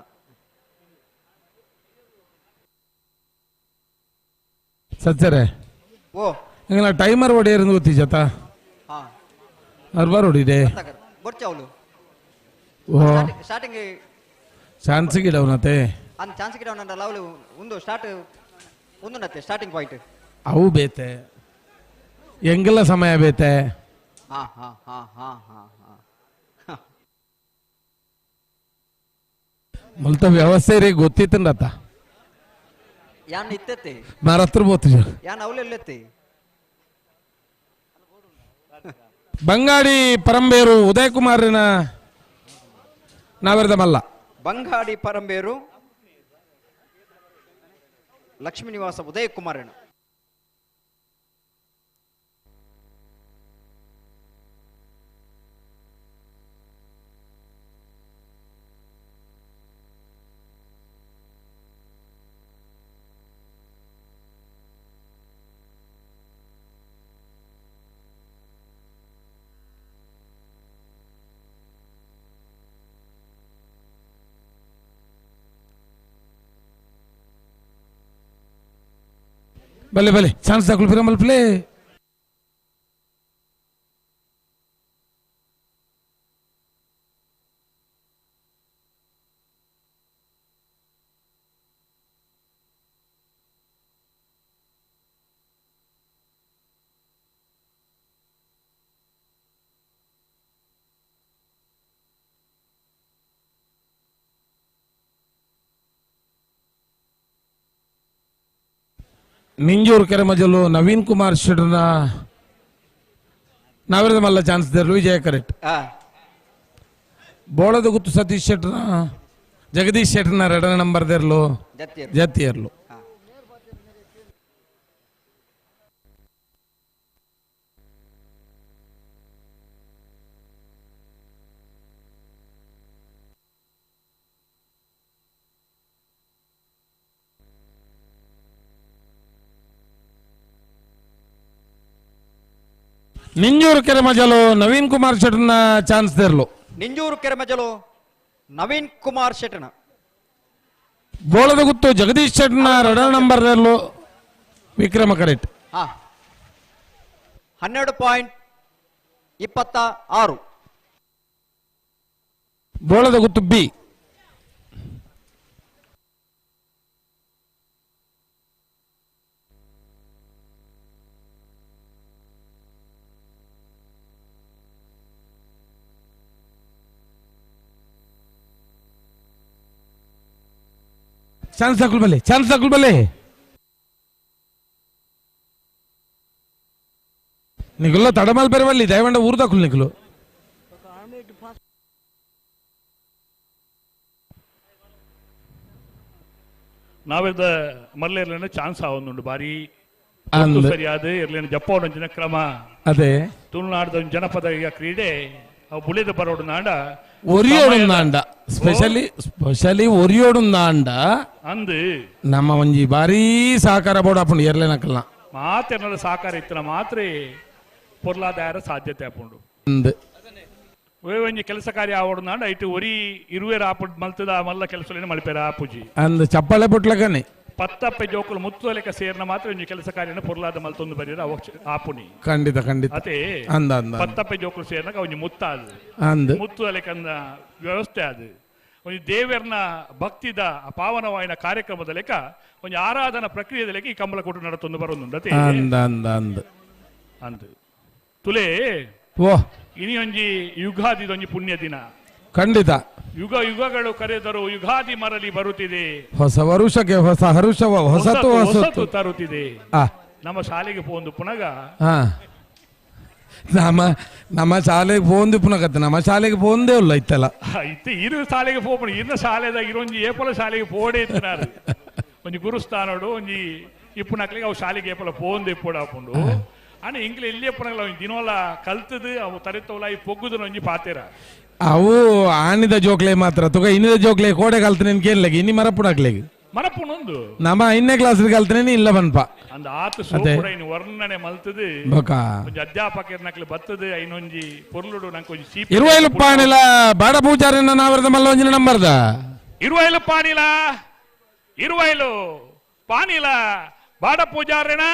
ಸತ್ಯರೇ ಓ ಎಂಗೆಲ್ಲ ಟೈಮರ್ ಹೊಡೆಯರಿಂದ ಗೊತ್ತಿಜತಾ ಅರ್ಬಾರ್ ಹೊಡಿದೆ ಓ ಸ್ಟಾರ್ಟಿಂಗ್ ಚಾನ್ಸ್ ಗಿಡವನತೆ ಅಂದ್ ಚಾನ್ಸ್ ಗಿಡವನಂಡ ಲವ್ಲಿ ಒಂದು ಸ್ಟಾರ್ಟ್ ಒಂದು ನತ್ತೆ ಸ್ಟಾರ್ಟಿಂಗ್ ಪಾಯಿಂಟ್ ಅವು ಬೇತೆ ಎಂಗೆಲ್ಲ ಸಮಯ ಬೇತೆ ಹಾ ಹಾ ಹಾ ಹಾ ಹಾ ಹಾ ಮುಲ್ತ ವ್ಯವಸ್ಥೆ ರೀ ಗೊತ್ತಿತ್ತಂಡತ್ತ ಯಾನ್ ಇತ್ತತ್ತೆ ಮಾರತ್ರ ಬೋತು ಯಾನ್ ಅವಲೆಲ್ಲೆತ್ತೆ ಬಂಗಾಡಿ ಪರಂಬೇರು ಉದಯ್ ಕುಮಾರಿನ ನಾವೆರದ ಮಲ್ಲ ಬಂಗಾಡಿ ಪರಂಬೇರು ಲಕ್ಷ್ಮೀ ನಿವಾಸ ಉದಯ್ ಕುಮಾರಣ್ಣ ಬಲೆ ಬಲೆ ಚಾನ್ಸ್ ತಗೊಳ್ ಪಿರಮಲ್ ಪ್ಲೇ ನಿಂಜೂರು ಕೆರೆಮಜಲು ನವೀನ್ ಕುಮಾರ್ ಶೆಡ್ರನ ನಾವಿರದ ಮಲ್ಲ ಚಾನ್ಸ್ ದೇರ್ಲು ವಿಜಯ ಕರೆಕ್ಟ್ ಬೋಳದ ಗುತ್ತು ಸತೀಶ್ ಶೆಟ್ರನ ಜಗದೀಶ್ ಶೆಟ್ರನ ಎರಡನೇ ನಂಬರ್ ದೇರ್ಲು ಜತ್ತಿಯರ್ಲು ನಿಂಜೂರು ಕೆರೆಮಜಲು ನವೀನ್ ಕುಮಾರ್ ಶೆಟ್ಟರ್ನ ಚಾನ್ಸ್ ದೇರ್ಲು ನಿಂಜೂರು ಕೆರೆಮಜಲು ನವೀನ್ ಕುಮಾರ್ ಶೆಟ್ಟರ್ನ ಬೋಳದ ಗುತ್ತು ಜಗದೀಶ್ ಶೆಟ್ಟರ್ನ ಎರಡನೇ ನಂಬರ್ ದೇರ್ಲು ವಿಕ್ರಮ ಕರೆಕ್ಟ್ 12.26 ಬೋಳದ ಗುತ್ತು ಬಿ ಚಾನ್ಸ್ ಹಾಕುಲ್ ಬಲೆ ಚಾನ್ಸ್ ಹಾಕುಲ್ ಬಲೆ ನಿಗುಲ್ಲ ತಡಮಲ್ ಬೇರೆ ದಯವಂಡ ಊರ್ದಾಕುಲ್ ನಿಗುಲು ನಾವೆದ ಮಲ್ಲೇರ್ಲೇನ ಚಾನ್ಸ್ ಆವೊಂದುಂಡು ಬಾರಿ ಸರಿಯಾದ ಇರ್ಲೇನ ಜಪ್ಪೋಡೊಂಜಿನ ಕ್ರಮ ಅದೇ ತುಳುನಾಡದ ಜನಪದ ಈಗ ಕ್ರೀಡೆ ಅವು ಬುಳಿದ ಬರೋಡು ನಾಡ ಒರಿಯೋಡುಂದಾಂಡ ಸ್ಪೆಷಲಿ ಸ್ಪೆಷಲಿ ಒರಿಯೋಡುಂದಾಂಡ ಅಂದು ನಮ್ಮ ಒಂಜಿ ಬಾರಿ ಸಹಕಾರ ಬೋರ್ಡ್ ಆಪುಂಡು ಎರ್ಲೇನಕಲ್ನ ಮಾತೆರ್ನದ ಸಹಕಾರ ಇತ್ತಿನ ಮಾತ್ರ ಪೊರ್ಲಾದಾರ ಸಾಧ್ಯತೆ ಆಪುಂಡು ಅಂದ್ ಒಂಜಿ ಕೆಲಸ ಕಾರ್ಯ ಆವೊಡು ಐಟು ಒರಿ ಇರುವೆರ ಆಪುಂಡು ಮಲ್ತದ ಮಲ್ಲ ಕೆಲಸ ಮಲ್ಪೆರ ಆಪುಜಿ ಅಂದ್ ಚಪ್ಪಾಳೆ ಪುಟ್ಲಕನೆ ಪತ್ತಪ್ಪೆ ಜೋಕುಲು ಮುತ್ತುಲೆಕ ಸೇರ್ನ ಮಾತ್ರ ಒಂಜಿ ಕೆಲಸ ಕಾರ್ಯನ ಪೊರ್ಲಾದ ಮಲ್ತೊಂದು ಬರೀರ ಆಪುನಿ. ಖಂಡಿತ ಖಂಡಿತ. ಅತೆ ಅಂದ ಅಂದ ಪತ್ತಪ್ಪೆ ಜೋಕುಲು ಸೇರ್ನಾಗ ಒಂಜಿ ಮುತ್ತಾದ ಮುತ್ತುಲೆಕಂದ ವ್ಯವಸ್ಥೆ ಅದು ಒಂಜಿ ದೇವರ್ನ ಭಕ್ತಿದ ಪಾವನವಾಯಿನ ಕಾರ್ಯಕ್ರಮದ ಲೆಕ್ಕ ಒಂಜಿ ಆರಾಧನಾ ಪ್ರಕ್ರಿಯೆದ ಲೆಕ್ಕ ಈ ಕಂಬಳ ಕೂಟ ನಡತೊಂದು ಬರೋದುಂಡು. ಅತೆ ಅಂದ ಅಂದ ಅಂದ ಅಂದ ತುಲೆ ಓ ಇನಿ ಒಂಜಿ ಯುಗಾದಿದೊಂಜಿ ಪುಣ್ಯ ದಿನ. ಖಂಡಿತ. ಯುಗ ಯುಗಗಳು ಕರೆದರು ಯುಗಾದಿ ಮರಳಿ ಬರುತ್ತಿದೆ, ಹೊಸ ವರುಷಕ್ಕೆ ಹೊಸ ಹರುಷವ ಹೊಸತು ಹೊಸತು ತರುತ್ತಿದೆ. ನಮ್ಮ ಶಾಲೆಗೆ ಪೋಂದು ಪುನಗ ನಮ್ಮ ನಮ್ಮ ಶಾಲೆಗೆ ಪೋಂದು ಪುನಗತ್ತೆ ನಮ್ಮ ಶಾಲೆಗೆ ಪೋಂದೇ ಇಲ್ಲ ಇತ್ತಲ್ಲ ಇತ್ತ ಇರು ಶಾಲೆಗೆ ಪೋಪಣ ಇನ್ನ ಶಾಲೆದಾಗ ಇರೊಂಜಿ ಏಪಲ ಶಾಲೆಗೆ ಪೋಡೆ ಇತ್ತಿನಾರು ಒಂಜಿ ಗುರುಸ್ಥಾನಡು ಒಂಜಿ ಇಪ್ಪುನಕ್ಲಿಗೆ ಅವು ಶಾಲೆಗೆ ಏಪಲ ಪೋಂದು ಇಪ್ಪೋಡು ಹಾಕೊಂಡು ಅಣ್ಣ ಇಂಗ್ಲ ಎಲ್ಲಿ ಪುನಗಲ ಒಂಜಿ ದಿನೋಲ ಕಲ್ತದು ಅವು ತರಿತವಲ ಈ ಪೊಗ್ಗುದನ ಒಂಜಿ ಪಾತೇರ ಅವು ಆನಿದ ಜೋಕ್ಲೆ ಮಾತ್ರ ತುಗ ಇನ್ನಿದ ಜೋಕ್ಲೆ ಕೋಡೆ ಕಲ್ತನೇನು ಕೇಳಲಿಕ್ಕೆ ಇನ್ನಿ ಮರಪುಣಾಕ್ಲೆಗೆ ಮರಪುಣೊಂದು ನಮ್ಮ ಇನ್ನೇ ಕ್ಲಾಸ್ ಕಲ್ತನೇನು ಇಲ್ಲ ಬನ್ಪ ಅಂದ ಆತ ಸೋಪುಡ ಇನ್ನು ವರ್ಣನೆ ಮಲ್ತದು ಒಂಜಿ ಅಧ್ಯಾಪಕರ್ನಕ್ಲೆ ಬತ್ತದು ಐನೊಂಜಿ ಪೊರ್ಲುಡು ನಂಗೆ ಒಂಜಿ ಸೀಪ ಇರುವೈಲು ಪಾಣಿಲ ಬಾಡ ಪೂಜಾರಿನ ನಾವರದ ಮಲ್ಲ ಒಂಜಿನ ನಂಬರ್ದ ಇರುವೈಲು ಪಾಣಿಲ ಇರುವೈಲು ಪಾಣಿಲ ಬಾಡ ಪೂಜಾರಿನ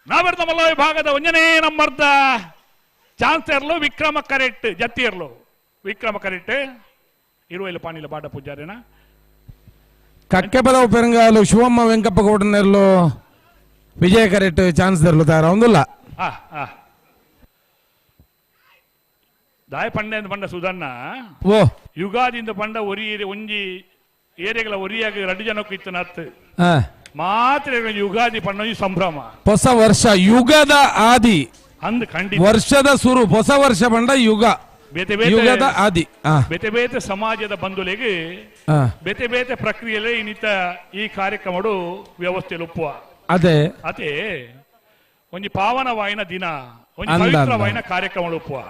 ನಾವರದ ಮಲ್ಲ ವಿಭಾಗದ ಒಂಜನೇ ನಂಬರ್ದ ಚಾನ್ಸರ್ಲು ವಿಕ್ರಮ ಕರೆಕ್ಟ್ ಜತ್ತಿರ್ಲು ವಿಕ್ರಮ ಕರೆಕ್ಟ್ ಇರುವೈಲು ಪಾಣಿಲ ಬಾಡ ಪೂಜಾರಿನ ಕಕ್ಕೆಪದ ಪೆರಂಗಾಲು ಶಿವಮ್ಮ ವೆಂಕಪ್ಪ ಗೌಡನೆರ್ಲು ವಿಜಯ ಕರೆಕ್ಟ್ ಚಾನ್ಸ್ ದರ್ಲು ತಾರ ಒಂದುಲ್ಲ ದಾಯ ಪಂಡೆ ಅಂತ ಪಂಡ ಸುಧಣ್ಣ ಓ ಯುಗಾದಿಂದ ಪಂಡ ಒರಿ ಒಂಜಿ ಏರಿಯಗಳ ಒರಿಯಾಗಿ ಎರಡು ಜನಕ್ಕೂ ಇತ್ತು ನತ್ತು ಮಾತ್ರ ಯುಗಾದಿ ಪಂಡ ಸಂಭ್ರಮ ಹೊಸ ವರ್ಷ ಯುಗದ ಆದಿ ಅಂದ್ ಖಂಡಿತ ವರ್ಷದ ಸುರು ಹೊಸ ವರ್ಷ ಪಂಡ ಯುಗ ಬೇತೆ ಬೇತೆ ಯುಗದ ಆದಿ ಬೇತೆ ಬೇತೆ ಸಮಾಜದ ಬಂಧುಲೆಗೆ ಬೇತೆ ಬೇತೆ ಪ್ರಕ್ರಿಯೆಲೆ ಇನ್ನಿತ ಈ ಕಾರ್ಯಕ್ರಮಡು ವ್ಯವಸ್ಥೆ ಒಪ್ಪುವ ಅದೇ ಅದೇ ಒಂಜಿ ಪಾವನವಾಯಿನ ದಿನ ಒಂಜಿ ಪವಿತ್ರವಾಯಿನ ಕಾರ್ಯಕ್ರಮ ಒಪ್ಪುವ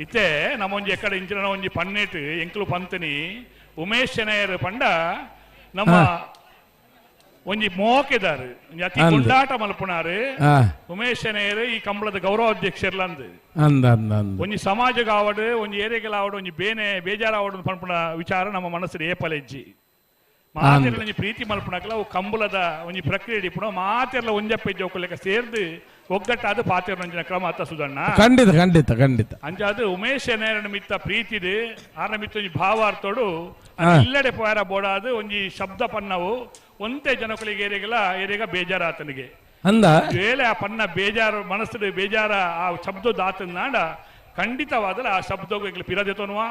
ಇತ್ತೆ ನಮ್ಮೊಂಜಿ ಎಕ್ಕಡೆ ಇಂಚಿನ ಒಂಜಿ ಪನ್ನೇಟ್ ಎಂಕ್ಲು ಪಂತನಿ ಉಮೇಶ್ ಶೆನಯರ್ ಪಂಡ ನಮ್ಮ ಒಂಜಿ ಮೋಕೆದಾರು ಒಂಜಿ ಅತಿ ಕೊಂಡಾಟ ಮಲ್ಪುನಾರು ಉಮೇಶ್ ಶೆನಯರ್ ಈ ಕಂಬಳದ ಗೌರವಾಧ್ಯಕ್ಷರ್ಲಂದು ಒಂಜಿ ಸಮಾಜಗಾವಡು ಒಂಜಿ ಏರಿಯಾಗಲಾವಡು ಒಂಜಿ ಬೇನೆ ಬೇಜಾರಾವಡು ಪನ್ಪುನ ವಿಚಾರ ನಮ್ಮ ಮನಸ್ಸು ಏಪಲೆಜ್ಜಿ ಮಾತೆರ್ಲ ಒಂಜಿ ಪ್ರೀತಿ ಮಲ್ಪುನಕಲ ಅವು ಕಂಬಳದ ಒಂಜಿ ಪ್ರಕ್ರಿಯೆ ಇಪ್ಪುನ ಮಾತೆರ್ಲ ಒಂಜಪ್ಪೆ ಜೋಕುಲೆಕ ಸೇರ್ದು ಒಗ್ಗಟ್ಟಾದ ಪಾತೆರ್ನ ಕ್ರಮ ಅತ್ತ ಸುಧಣ್ಣ. ಖಂಡಿತ ಖಂಡಿತ ಖಂಡಿತ. ಅಂಚಾದ ಉಮೇಶ್ ಶೆನಯರ ಮಿತ್ತ ಪ್ರೀತಿದು ಆರ್ನ ಮಿತ್ತ ಒಂಜಿ ಭಾವಾರ್ಥೋಡು ಇಲ್ಲಡೆ ಪೋಯಾರ ಬೋಡಾದು ಒಂಜಿ ಶಬ್ದ ಪನ್ನವು ಒಂತೆ ಜನಕುಲಿಗೆ ಏರಿಗೆಲ್ಲ ಏರಿಗ ಬೇಜಾರಾತನಿಗೆ ಅಂದ ವೇಳೆ ಆ ಪನ್ನ ಬೇಜಾರು ಮನಸ್ಸು ಬೇಜಾರ ಆ ಶಬ್ದ ದಾತನಾಡ ಖಂಡಿತವಾದಲ್ಲ ಆ ಶಬ್ದಕ್ಕೆ ಪಿರದೆತೋನುವ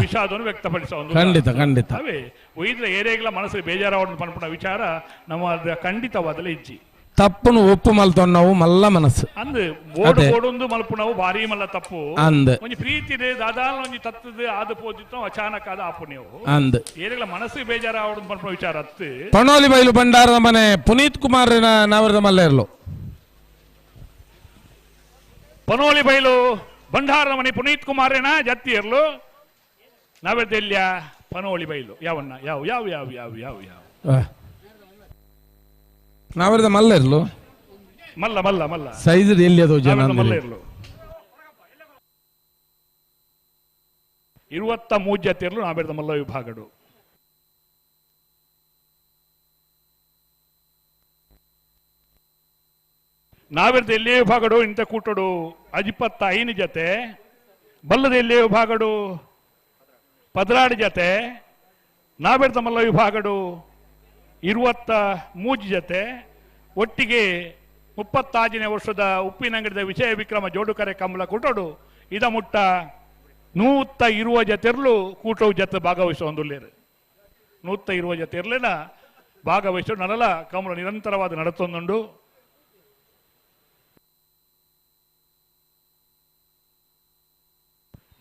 ವಿಷಾದವನ್ನು ವ್ಯಕ್ತಪಡಿಸುವ ಖಂಡಿತ ಖಂಡಿತ ಅವೇ ಒಯ್ದ್ರೆ ಏರಿಯಾಗಲ ಮನಸ್ಸು ಬೇಜಾರವನ್ನು ಪನ್ಪುನ ವಿಚಾರ ನಮ್ಮ ಖಂಡಿತವಾದಲ್ಲ ಇಜ್ಜಿ ತಪ್ಪುನು ಒಪ್ಪು ಮಲ್ತೊನ್ನವು ಮಲ್ಲ ಮನಸ್ಸು ಅಂದ್ ಓಡು ಓಡೊಂದು ಮಲ್ಪುನವು ಭಾರಿ ಮಲ್ಲ ತಪ್ಪು ಅಂದ್ ಒಂಜಿ ಪ್ರೀತಿದೆ ದಾದಾಲ ಒಂಜಿ ತತ್ತದ ಆದ ಪೋದಿತ್ತು ಅಚಾನಕ್ ಆದ ಆಪುಣ್ಯವು ಅಂದ್ ಏರಿಗಳ ಮನಸ್ಸು ಬೇಜಾರ ಆವಡು ಪನ್ಪುನ ವಿಚಾರ ಅತ್ತು ಪಣೋಲಿ ಬೈಲು ಭಂಡಾರದ ಮನೆ ಪುನೀತ್ ಕುಮಾರ್ ನಾವರದ ಮಲ್ಲ ಇರಲು ಪನೋಲಿ ಬೈಲು ಭಂಡಾರದ ಮನೆ ಪುನೀತ್ ಕುಮಾರೇನ ಜತ್ತಿ ಇರ್ಲು ನಾವೆದೆಲ್ಯ ಪನೋಳಿ ಬೈಲು ಯಾವನ್ನ ಯಾವ ಯಾವ ಯಾವ ಯಾವ ಯಾವ ಯಾವ ನಾವರದ ಮಲ್ಲ ಇರ್ಲು ಮಲ್ಲ ಮಲ್ಲ ಮಲ್ಲ ಸೈಜ್ ಎಲ್ಲಿ ಅದು ಜನ ಮಲ್ಲ ಇರ್ಲು 23 ಜತಿ ಇರ್ಲು ನಾವೆರದ ಮಲ್ಲ ವಿಭಾಗಡು ನಾವೆರದ ಎಲ್ಲೇ ವಿಭಾಗಡು ಇಂಥ ಕೂಟಡು 25 ಜತೆ ಬಲ್ಲದ ಎಲ್ಲೇ ವಿಭಾಗಡು 16 ಜತೆ ನಾವೆರದ ಮಲ್ಲ ವಿಭಾಗಡು 23 ಜತೆ ಒಟ್ಟಿಗೆ 36ನೇ ವರ್ಷದ ಉಪ್ಪಿನಂಗಡಿದ ವಿಜಯ ವಿಕ್ರಮ ಜೋಡುಕರೆ ಕಂಬಳ ಕೂಟಡು ಇದ ಮುಟ್ಟ 120 ಜತೆರ್ಲು ಕೂಟವು ಜತೆ ಭಾಗವಹಿಸುವ ಒಂದುಲ್ಲೇರು 120 ಜತೆರ್ಲೇನ ಭಾಗವಹಿಸು ನಲಲ ಕಂಬಳ ನಿರಂತರವಾದ ನಡತೊಂದುಂಡು.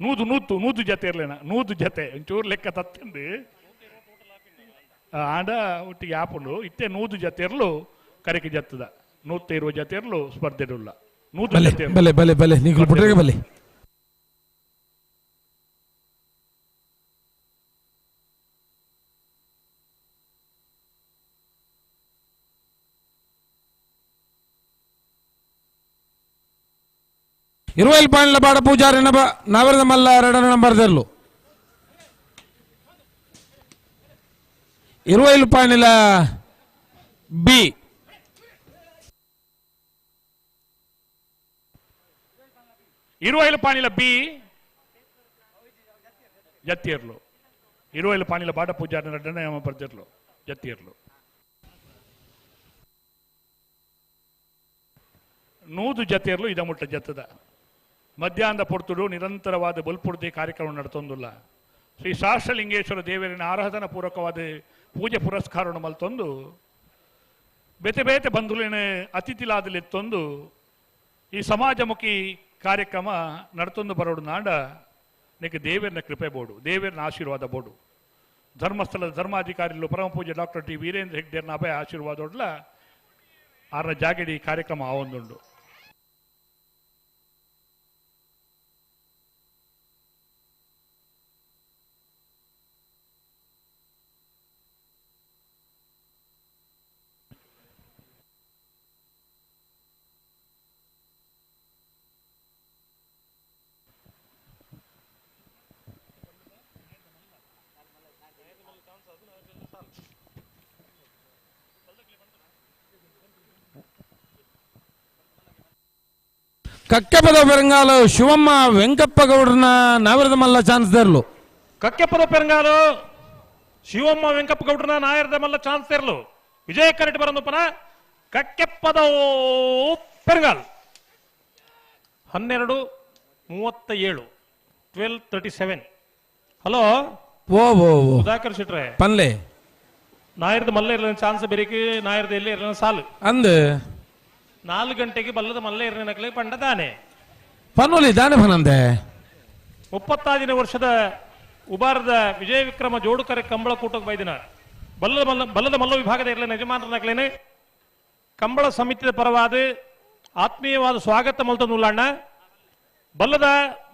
ನೂದು ನೂತು ನೂದು ಜತೆ ಇರ್ಲೇನ 100 ಜತೆ ಒಂಚೂರು ಲೆಕ್ಕ ತತ್ತಂದು ಆಂಡ ಒಟ್ಟಿಗೆ ಆಪುಂಡು ಇತ್ತೆ 100 ಜತೆ ಇರ್ಲು ಕರೆಕೆ ಜತ್ತದ 120 ಜತೆ ಇರ್ಲು ಸ್ಪರ್ಧೆ ಉಲ್ಲ 100 ಜತೆ ಬಲೆ ಬಲೆ ಬಲೆ ನೀವು ಪುಟ್ರಿಗೆ ಬಲೆ ಇರುವೈಲ್ ಪಾಂಡ್ಲ ಬಾಡ ಪೂಜಾರಿ ನವರದ ಮಲ್ಲ ಎರಡನೇ number ದೆರ್ಲು Iruvail Panila B. 20 Panila B ಜತ್ತಿಯರ್ಲು 20 Panila ಬಾಟ ಪೂಜಾರಿ ರಡ್ಡನೆ ಬರ್ತಿರ್ಲು ಜತ್ತಿಯರ್ಲು 100 ಜತಿಯರ್ಲು ಇದ ಮುಟ್ಟ ಜತ್ತದ ಮಧ್ಯಾಹ್ನದ ಪೊರ್ತುಡು ನಿರಂತರವಾದ ಬಲ್ಪುರ್ದಿ ಕಾರ್ಯಕ್ರಮ ನಡತೊಂದುಲ್ಲ. ಶ್ರೀ ಶಾಸ್ತ್ರಲಿಂಗೇಶ್ವರ ದೇವರಿನ ಆರಾಧನಾ ಪೂರ್ವಕವಾದ ಪೂಜೆ ಪುರಸ್ಕಾರವನ್ನು ಮಲ್ತೊಂದು ಬೇತೆ ಬೇತೆ ಬಂಧುಲಿನ ಅತಿಥಿಲಾದಲಿತ್ತೊಂದು ಈ ಸಮಾಜಮುಖಿ ಕಾರ್ಯಕ್ರಮ ನಡತೊಂದು ಬರೋಡು ನಾಡ ನಿಕ್ಕೆ ದೇವರನ್ನ ಕೃಪೆ ಬೋಡು, ದೇವರನ್ನ ಆಶೀರ್ವಾದ ಬೋಡು. ಧರ್ಮಸ್ಥಳದ ಧರ್ಮಾಧಿಕಾರಿಗಳು ಪರಮ ಪೂಜೆ ಡಾಕ್ಟರ್ ಟಿ ವೀರೇಂದ್ರ ಹೆಗ್ಡೇರ್ನ ಅಭಯ ಆಶೀರ್ವಾದೊಡ್ಲ ಆರ್ನ ಜಾಗಡಿ ಕಾರ್ಯಕ್ರಮ ಆವೊಂದುಂಡು. ಕಕ್ಕೆಪದ ಪೆರಂಗಾಲು ಶಿವಮ್ಮ ವೆಂಕಪ್ಪ ಗೌಡ್ರನ ನಾವಿರದ ಮಲ್ಲ ಚಾನ್ಸ್ ದೇರ್ಲು. ಕಕ್ಕೆಪದ ಪೆರಂಗಾಲು ಶಿವಮ್ಮ ವೆಂಕಪ್ಪ ಗೌಡ್ರನ ನಾಯರದ ಮಲ್ಲ ಚಾನ್ಸ್ ದೇರ್ಲು. ವಿಜಯ ಕರೆಟ್ ಬರಂದುಪನ ಕಕ್ಕೆಪ್ಪದ ಪೆರಂಗಾಲ್ 12:37 12:37. ಹಲೋ ಓ ಓ ಓ ಸುಧಾಕರ್ ಶೆಟ್ರೆ ಪನ್ಲೆ ನಾಯರದ ಮಲ್ಲ ಇರಲಿಲ್ಲ ಚಾನ್ಸ್ ಬೇರೆ ನಾಯರದ ಎಲ್ಲಿ ಇರಲಿಲ್ಲ ಸಾಲು ಅಂದ್ 4 ಗಂಟೆಗೆ ಬಲ್ಲದ ಮಲ್ಲ ಇರಲಿನಕಲೆ ಪಂಡ ದಾನೆ ಪನ್ನೊಲಿ ದಾನೆ ಪನಂದೆ. 35ನೇ ವರ್ಷದ ಉಬಾರದ ವಿಜಯ ವಿಕ್ರಮ ಜೋಡುಕರೆ ಕಂಬಳ ಕೂಟಕ್ಕೆ ಬೈದಿನ ಬಲ್ಲದ ಮಲ್ಲ ವಿಭಾಗದ ಇರಲಿನ ಯಜಮಾನರನಕಲೇನೆ ಕಂಬಳ ಸಮಿತಿಯ ಪರವಾದ ಆತ್ಮೀಯವಾದ ಸ್ವಾಗತ ಮಲ್ತನುಲ್ಲಣ್ಣ. ಬಲ್ಲದ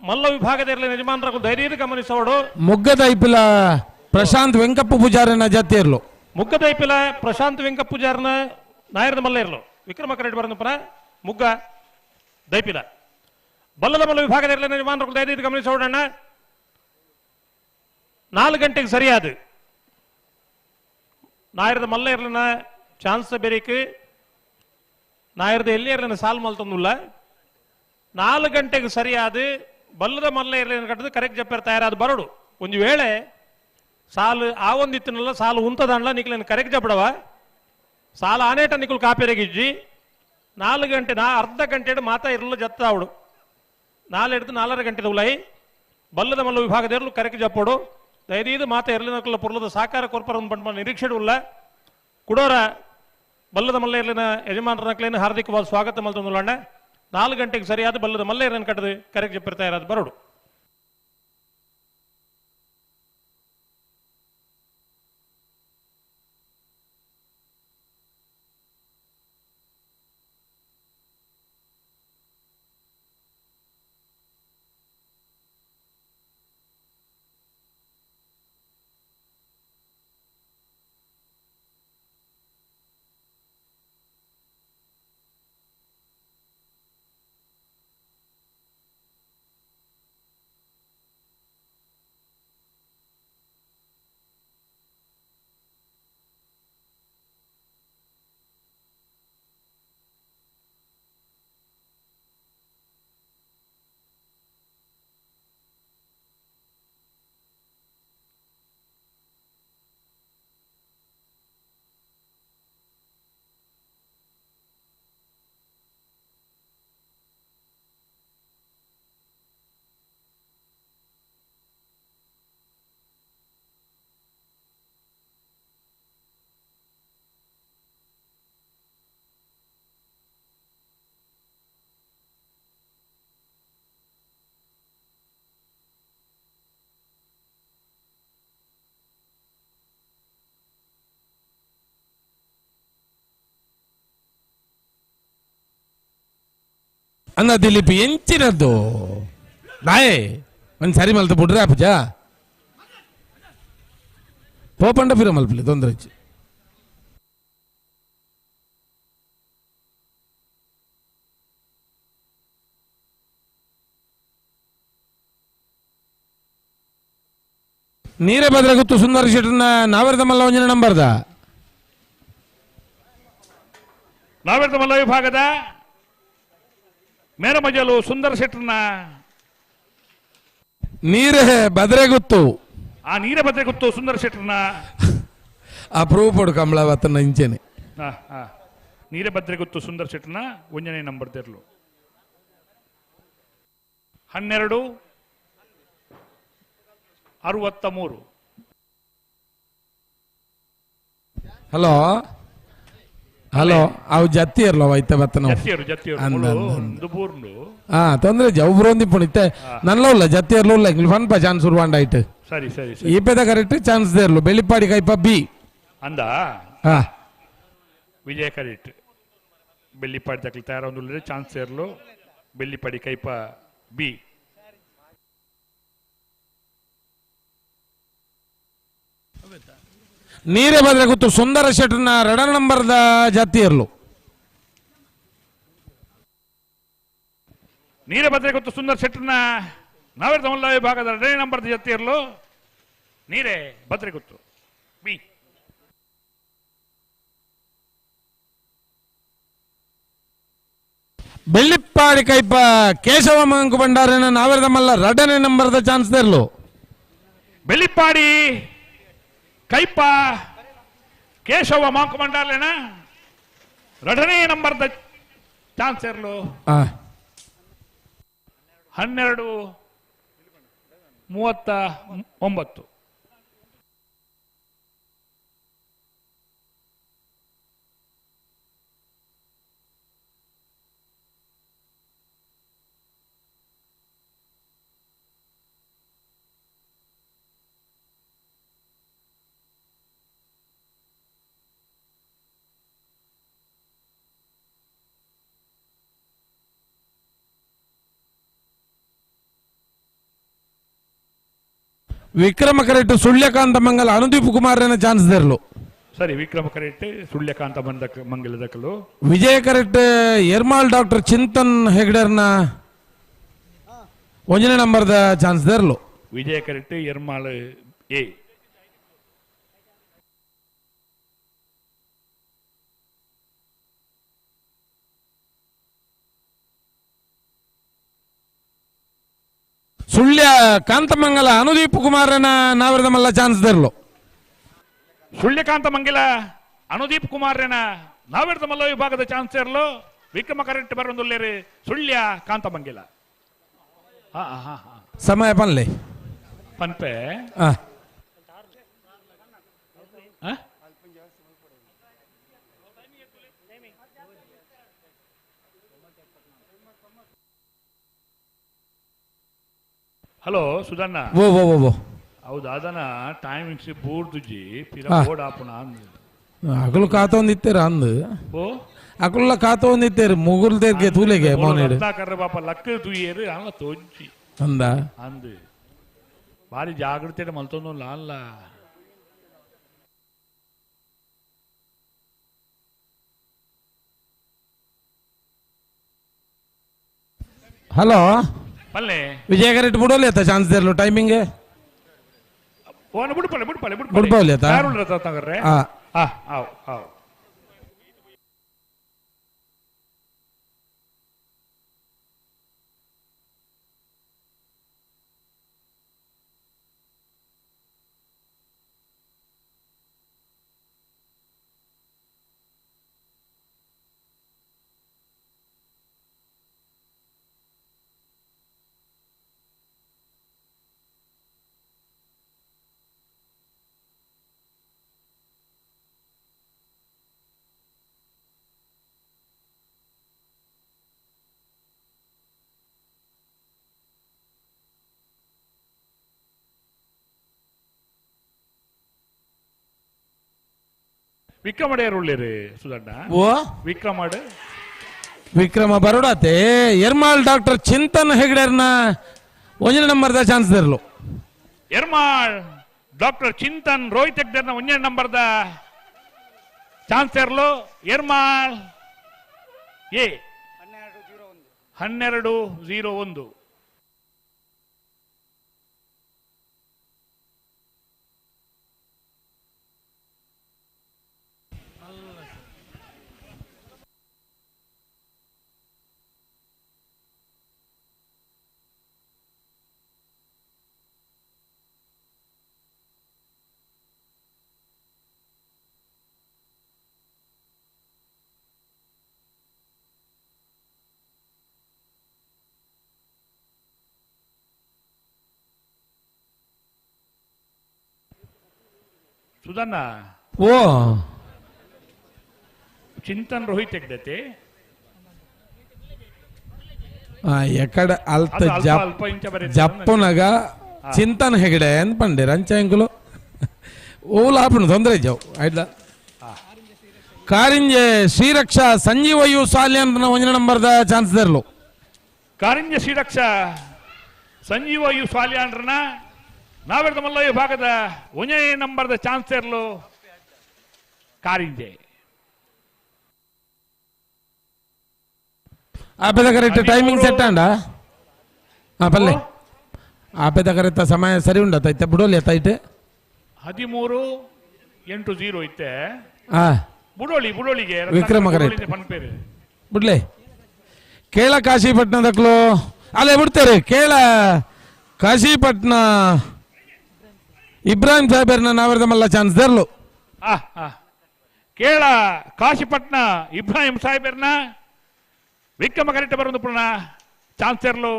ಮಲ್ಲ ವಿಭಾಗದ ಇರಲಿನ ಯಜಮಾನರ ಧೈರ್ಯ ಗಮನಿಸೋಡು. ಮೊಗ್ಗದ ಐಪಿಲ ಪ್ರಶಾಂತ್ ವೆಂಕಪ್ಪ ಪೂಜಾರನ ಜಾತಿ ಇರಲು. ಮೊಗ್ಗದ ಐಪಿಲ ಪ್ರಶಾಂತ್ ವೆಂಕಪ್ಪ ಪೂಜಾರನ ನಾಯರದ ಮಲ್ಲ ಇರಲು ವಿಕ್ರಮ ಕರೆಡ್ ಬರಂದುಪನ ಮುಗ್ಗ ದೈಪಿಲ ಬಲ್ಲದ ಮಲ್ಲ ವಿಭಾಗದ ಇರಲಿನ ಯಜಮಾನರ ಧೈರ್ಯ ಗಮನಿಸೋಡಣ್ಣ. 4 ಗಂಟೆಗೆ ಸರಿಯಾದ ನಾಯರದ ಮಲ್ಲ ಇರಲಿನ ಚಾನ್ಸ್ ಬೇರೇಕು ನಾಯರದ ಎಲ್ಲಿ ಇರಲಿನ ಸಾಲ್ ಮಲ್ತಂದುಲ್ಲ. 4 ಗಂಟೆಗೆ ಸರಿಯಾದ ಬಲ್ಲದ ಮಲ್ಲ ಇರಲಿನ ಕಟ್ಟದು ಕರೆಕ್ಟ್ ಜಪ್ಪೇರ್ ತಯಾರಾದ ಬರೋಡು. ಒಂದು ವೇಳೆ ಸಾಲು ಆ ಒಂದಿತ್ತಿನಲ್ಲ ಸಾಲು ಉಂತದಣ್ಣ ನಿಕ್ಲೇನು ಕರೆಕ್ಟ್ ಜಪ್ಪಡವ ಸಾಲ ಆನೇಟ ನಿಕುಲ್ ಕಾಪೇರೆಗಿಜ್ಜಿ 4 ಗಂಟೆ ನಾ ಅರ್ಧ ಗಂಟೆ ಮಾತಾ ಇರಲು ಜತ್ತ ಅವಡು 4 ಹಿಡಿದು 4.5 ಗಂಟೆ ಉಲೈ ಬಲ್ಲದ ಮಲ್ಲ ವಿಭಾಗದ ಇರಲು ಕರೆಕ್ಟ್ ಜಪ್ಪೋಡು. ದಯದೀದು ಮಾತಾ ಇರಲಿನ ಪೊರ್ಲದ ಸಾಕಾರ ಕೊರ್ಪರ ಬಂಡ ನಿರೀಕ್ಷೆ ಉಲ್ಲ. ಕುಡೋರ ಬಲ್ಲದ ಮಲ್ಲ ಇರಲಿನ ಯಜಮಾನರನಕ್ಲೇನು ಹಾರ್ದಿಕವಾದ ಸ್ವಾಗತ ಮಲ್ತಂದುಲ್ಲಣ್ಣ. 4 ಗಂಟೆಗೆ ಸರಿಯಾದ ಬಲ್ಲದ ಮಲ್ಲ ಇರಲಿನ ಕಟ್ಟದು ಕರೆಕ್ಟ್ ಜಪ್ಪಿರ್ತಾ ಇರೋದು ಬರೋಡು. ಅನ್ನ ದಿಲೀಪ್ ಎಂಚಿನದ್ದು ನಾಯೇ ಒಂದು ಸರಿ ಮಲ್ತು ಬಿಡ್ರೆ ಅಪ್ಪಜ ಪೋಪಂಡ ಪಿರ ಮಲ್ಪಲಿ ತೊಂದರೆ ಇಜ್ಜಿ. ನೀರೇ ಬದ್ರ ಗೊತ್ತು ಸುಂದರ ಶೆಟ್ಟರ್ನ ನಾವರದ ಮಲ್ಲ ಒಂಜಿನ ನಂಬರ್ದ ನಾವೆರ್ದ ಮಲ್ಲ ವಿಭಾಗದ ಮೇರಮಜಲು ಸುಂದರ ಶೆಟ್ಟರ್ನ ನೀರೇ ಬದ್ರೆ ಗೊತ್ತು ಆ ನೀರೇ ಬದ್ರೆ ಗೊತ್ತು ಸುಂದರ ಶೆಟ್ಟರ್ನ ಆ ಪ್ರೂಫ್ ಕೊಡು ಕಮಲಾವತನ ಇಂಚೆನೆ ನೀರೇ ಬದ್ರೆ ಗೊತ್ತು ಸುಂದರ ಶೆಟ್ಟರ್ನ ಒಂಜನೇ ನಂಬರ್ ತೆರಲು 12 63. ಹಲೋ ಹಲೋ ಅವು ಜತ್ತಿ ಇರ್ಲೋ ಐತೆ ಬತ್ತನ ಹಾ ತೊಂದ್ರೆ ಒಬ್ರು ಒಂದಿಪ್ಪು ಇತ್ತೆ ನಲ್ಲ ಉಲ್ಲ ಜತ್ತಿ ಇರ್ಲು ಉಲ್ಲ ಇಂಗ್ಲು ಫನ್ಪ ಚಾನ್ಸ್ ಉರ್ವಾಂಡ ಆಯ್ತು. ಸರಿ ಸರಿ ಈ ಪೇದ ಕರೆಕ್ಟ್ ಚಾನ್ಸ್ ದೇರ್ಲು ಬೆಳಿಪಾಡಿ ಕೈಪ ಬಿ ಅಂದ ಹಾ ವಿಜಯ ಕರೆಕ್ಟ್ ಬೆಳ್ಳಿಪಾಡಿ ತಕ್ಕಲು ತಯಾರೊಂದು ಚಾನ್ಸ್ ಸೇರ್ಲು ಬೆಳ್ಳಿಪಾಡಿ ಕೈಪ ಬಿ. ನೀರೇ ಬಂದ್ರೆ ಗೊತ್ತು ಸುಂದರ ಶೆಟ್ಟರ್ನ ಎರಡನೇ ನಂಬರ್ದ ಜಾತಿ ಇರ್ಲು. ನೀರೇ ಬಂದ್ರೆ ಗೊತ್ತು ಸುಂದರ ಶೆಟ್ಟರ್ನ ನಾವೇ ತಮಲ್ಲ ವಿಭಾಗದ ಎರಡನೇ ನಂಬರ್ದ ಜಾತಿ ಇರ್ಲು ನೀರೇ ಭದ್ರೆ ಗೊತ್ತು ಬಿ. ಬೆಳ್ಳಿಪ್ಪಾಡಿ ಕೈಪ ಕೇಶವ ಮಂಕು ಭಂಡಾರನ ನಾವೆರದ ಮಲ್ಲ ಎರಡನೇ ನಂಬರ್ದ ಚಾನ್ಸ್ ಇರ್ಲು. ಬೆಳ್ಳಿಪ್ಪಾಡಿ ಕೈಪ ಕೇಶವ ಮಾಂಕು ಭಂಡಾರನ ಎರಡನೇ ನಂಬರ್ದ chance ಇರ್ಲು. 12 39. Vikrama correct ಸುಳ್ಯಕಾಂತ Mangala Anudeep Kumar chance ದೇರ್ಲು. ಸರಿ ವಿಕ್ರಮ ಕರೆಕ್ಟ್ ಸುಳ್ಯಕಾಂತ ಮಂಗಲದಕಲು. ವಿಜಯ ಕರೆಕ್ಟ್ ಎರ್ಮಾಲ್ ಡಾಕ್ಟರ್ ಚಿಂತನ್ ಹೆಗ್ಡರ್ನ ಒಂದನೇ ನಂಬರ್ದ ಚಾನ್ಸ್ ದೇರ್ಲು. ವಿಜಯ ಕರೆಕ್ಟ್ ಎರ್ಮಾಲ್ ಎ. ಸುಳ್ಯ ಕಾಂತಮಂಗಲ ಅನುದೀಪ್ ಕುಮಾರನ ನಾವರದ ಮಲ್ಲ ಚಾನ್ಸ್ ದೇರ್ಲು. ಸುಳ್ಯಕಾಂತ ಮಂಗಲ ಅನುದೀಪ್ ಕುಮಾರನ ನಾವರದ ಮಲ್ಲ ವಿಭಾಗದ ಚಾನ್ಸ್ ಇರಲು ವಿಕ್ರಮ ಕರೆಕ್ಟ್ ಬರೋದುಲ್ಲೇರಿ ಸುಳ್ಯ ಕಾಂತಮಂಗಿಲ. ಸಮಯ ಪನ್ಲೆ ಪನ್ಪೆ ಹಲೋ ಸುಧಣ್ಣ. ಓ ಓ ಓ ಹೌದು ಅದನ್ನ ಟೈಮಿಂಗ್ಸ್ ಬೂರ್ದುಜಿ ಪಿರ ಬೋರ್ಡ್ ಆಪುಣ ಅಂದ್ ಅಕಲು ಕಾತೊಂದಿತ್ತೇರ ಅಂದ್ ಓ ಅಕುಲ್ಲ ಕಾತೊಂದಿತ್ತೇರು ಮುಗುಲ್ ತೇರ್ಗೆ ತೂಲೆಗೆ ಮೋನೇಡು ರತ್ನಾಕರ ಬಾಪ ಲಕ್ಕ ತೂಯೇರು ಅಲ್ಲ ತೋಂಚಿ ಅಂದ ಅಂದ್ ಭಾರಿ ಜಾಗೃತೆ ಮಲ್ತೊಂದು ಅಲ್ಲ. ಹಲೋ ಪಲ್ಲೆ ವಿಜಯ ಕರೆಕ್ಟ್ ಬಿಡೋಲಿ ಆತ ಚಾನ್ಸ್ ದೇರ್ಲು ಟೈಮಿಂಗ್ ಓನ ಬಿಡ್ಪಲೆ ಬಿಡ್ಪಲೆ ಬಿಡ್ಪಲೆ ಆತ ತಗರ್ರೆ ಆ ಆವ್ ಆವ್ ವಿಕ್ರಮಡೆಯರುಳ್ಳೇರಿ ಸುಧಣ್ಣ. ಓ ವಿಕ್ರಮಡೆ ವಿಕ್ರಮ ಬರೋಡಾತೆ ಎರ್ಮಾಲ್ ಡಾಕ್ಟರ್ ಚಿಂತನ್ ಹೆಗ್ಡೆರ್ನ ಒಂದನೇ ನಂಬರ್ದ ಚಾನ್ಸ್ ದೇರ್ಲು. ಎರ್ಮಾಳ್ ಡಾಕ್ಟರ್ ಚಿಂತನ್ ರೋಹಿತ್ ಹೆಗ್ಡೆರ್ನ ಒಂದನೇ ನಂಬರ್ದ ಚಾನ್ಸ್ ದೇರ್ಲು. ಎರ್ಮಾಳ್ ಎ 12:01. ಸುಧನ್ನ ಓ ಚಿಂತನ್ ರೋಹಿತ್ ಹೆಗ್ಡತೆ ಎಕಡೆ ಅಲ್ತ ಅದು ಅಲ್ಪ ಅಲ್ಪ ಇಂಚ ಬರೀತಾರೆ. ಜಪ್ಪುನಗ ಚಿಂತನ್ ಹೆಗಡೆ ಅಂತ ಪಂಡೇರ್ ಅಂಚ ಎಂಕುಲು ಓಲ ಆಪುಂಡು ತೊಂದರೆ ಇಜ್ಜವು ಆಯ್ತಾ ಕಾರಿಂಜೆ ಶ್ರೀರಕ್ಷಾ ಸಂಜೀವಯು ಸಾಲ್ಯನ್ ಒಂಜಿ ನಂಬರ್ದ ಚಾನ್ಸ್ ದರ್ಲು ಕಾರಿಂಜ ಶ್ರೀರಕ್ಷಾ ಸಂಜೀವ you ಸಾಲ್ಯಾನ್ರನ ನಾವೆರ್ದ ಮಲ್ಲ ವಿಭಾಗದ ಒಂಜನೇ ನಂಬರ್ದ ಚಾನ್ಸ್ ಇರಲು ಕಾರಿಂಜೆ. ಆಪೆದ ಕರೆಕ್ಟ್ ಟೈಮಿಂಗ್ ಸೆಟ್ ಆಂಡ ಆ ಪಲ್ಲೆ ಆಪೆದ ಕರೆಕ್ಟ್ ಸಮಯ ಸರಿ ಉಂಡ ತೈತೆ ಬಿಡೋಲಿ ತೈತೆ 13.80 ಇತ್ತೆ. ಆ ಬುಡೋಳಿ ಬುಡೋಳಿಗೆ ವಿಕ್ರಮ ಕರೆಕ್ಟ್. ಪನ್ಪೇರು ಬಿಡ್ಲೆ ಕೇಳ ಕಾಶಿಪಟ್ನದಕ್ಲು ಅಲ್ಲೇ ಬಿಡ್ತಾರೆ ಕೇಳ ಕಾಶಿಪಟ್ನ ಇಬ್ರಾಹಿಂ ಸಾಹೇಬರ್ನ ನಾವೆರ್ದ ಮಲ್ಲ ಚಾನ್ಸ್ ದರ್ಲು. ಕೇಳ ಕಾಶಿಪಟ್ನ ಇಬ್ರಾಹಿಂ ಸಾಹೇಬರ್ನ ವಿಕ್ರಮ ಕರೆಕ್ಟ್ ಬರೋದು ಪುನಃ ಚಾನ್ಸ್ ಇರಲು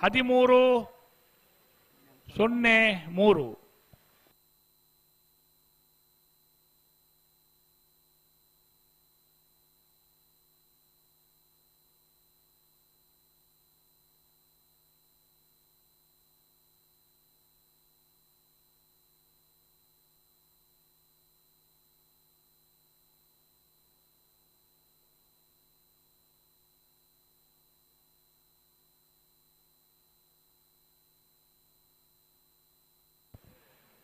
13.03.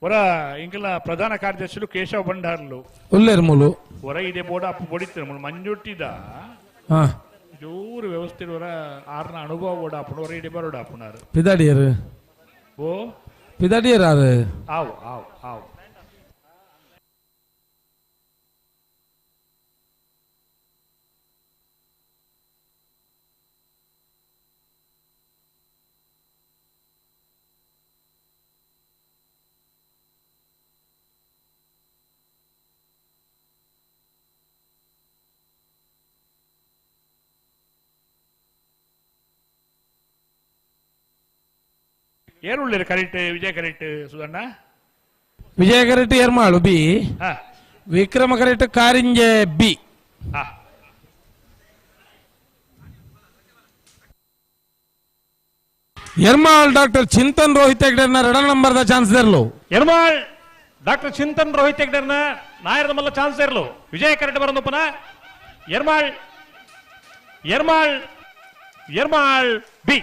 ಹೊರ ಇಂಕಲ ಪ್ರಧಾನ ಕಾರ್ಯದರ್ಶಿಲು ಕೇಶವ ಭಂಡಾರ್ಲು ಉಲ್ಲೇರ್ ಮೂಲು ಹೊರ ಇದೆ ಬೋರ್ಡ್ ಅಪ್ಪು ಬೊಡಿತಾರೆ ಮೂಲು ಮಂಜುಟ್ಟಿದ ಜೋರು ವ್ಯವಸ್ಥೆ ಹೊರ ಆರ್ನ ಅನುಭವ ಬೋರ್ಡ್ ಆಪುಂಡು ಹೊರ ಇಡೆ ಬರೋಡ ಆಪುಣಾರು ಪಿದಾಡಿಯರು ಓ ಪಿದಾಡಿಯರ್ ಆರು ಆವು ಆವು ಆವು ಏರುಳ್ಳಿರು correct Vijaya correct Sudhanna Vijaya correct Ermal B Vikrama correct Karinje B. Ermal doctor Chintan Rohith ಹೆಗ್ಡೆರ್ನ ಎರಡನೇ ನಂಬರ್ದ ಚಾನ್ಸ್ ದರ್ಲು. ಎರ್ಮಾಳ್ ಡಾಕ್ಟರ್ ಚಿಂತನ್ ರೋಹಿತ್ ಹೆಗ್ಡೆರ್ನ ನಾಯರದ ಮಲ್ಲ ಚಾನ್ಸ್ ಇರಲು ವಿಜಯ ಕರೆಕ್ಟ್ ಬರೋದು ಪುನಃ ಎರ್ಮಾಳ್ ಎರ್ಮಾಳ್ ಎರ್ಮಾಳ್ ಬಿ.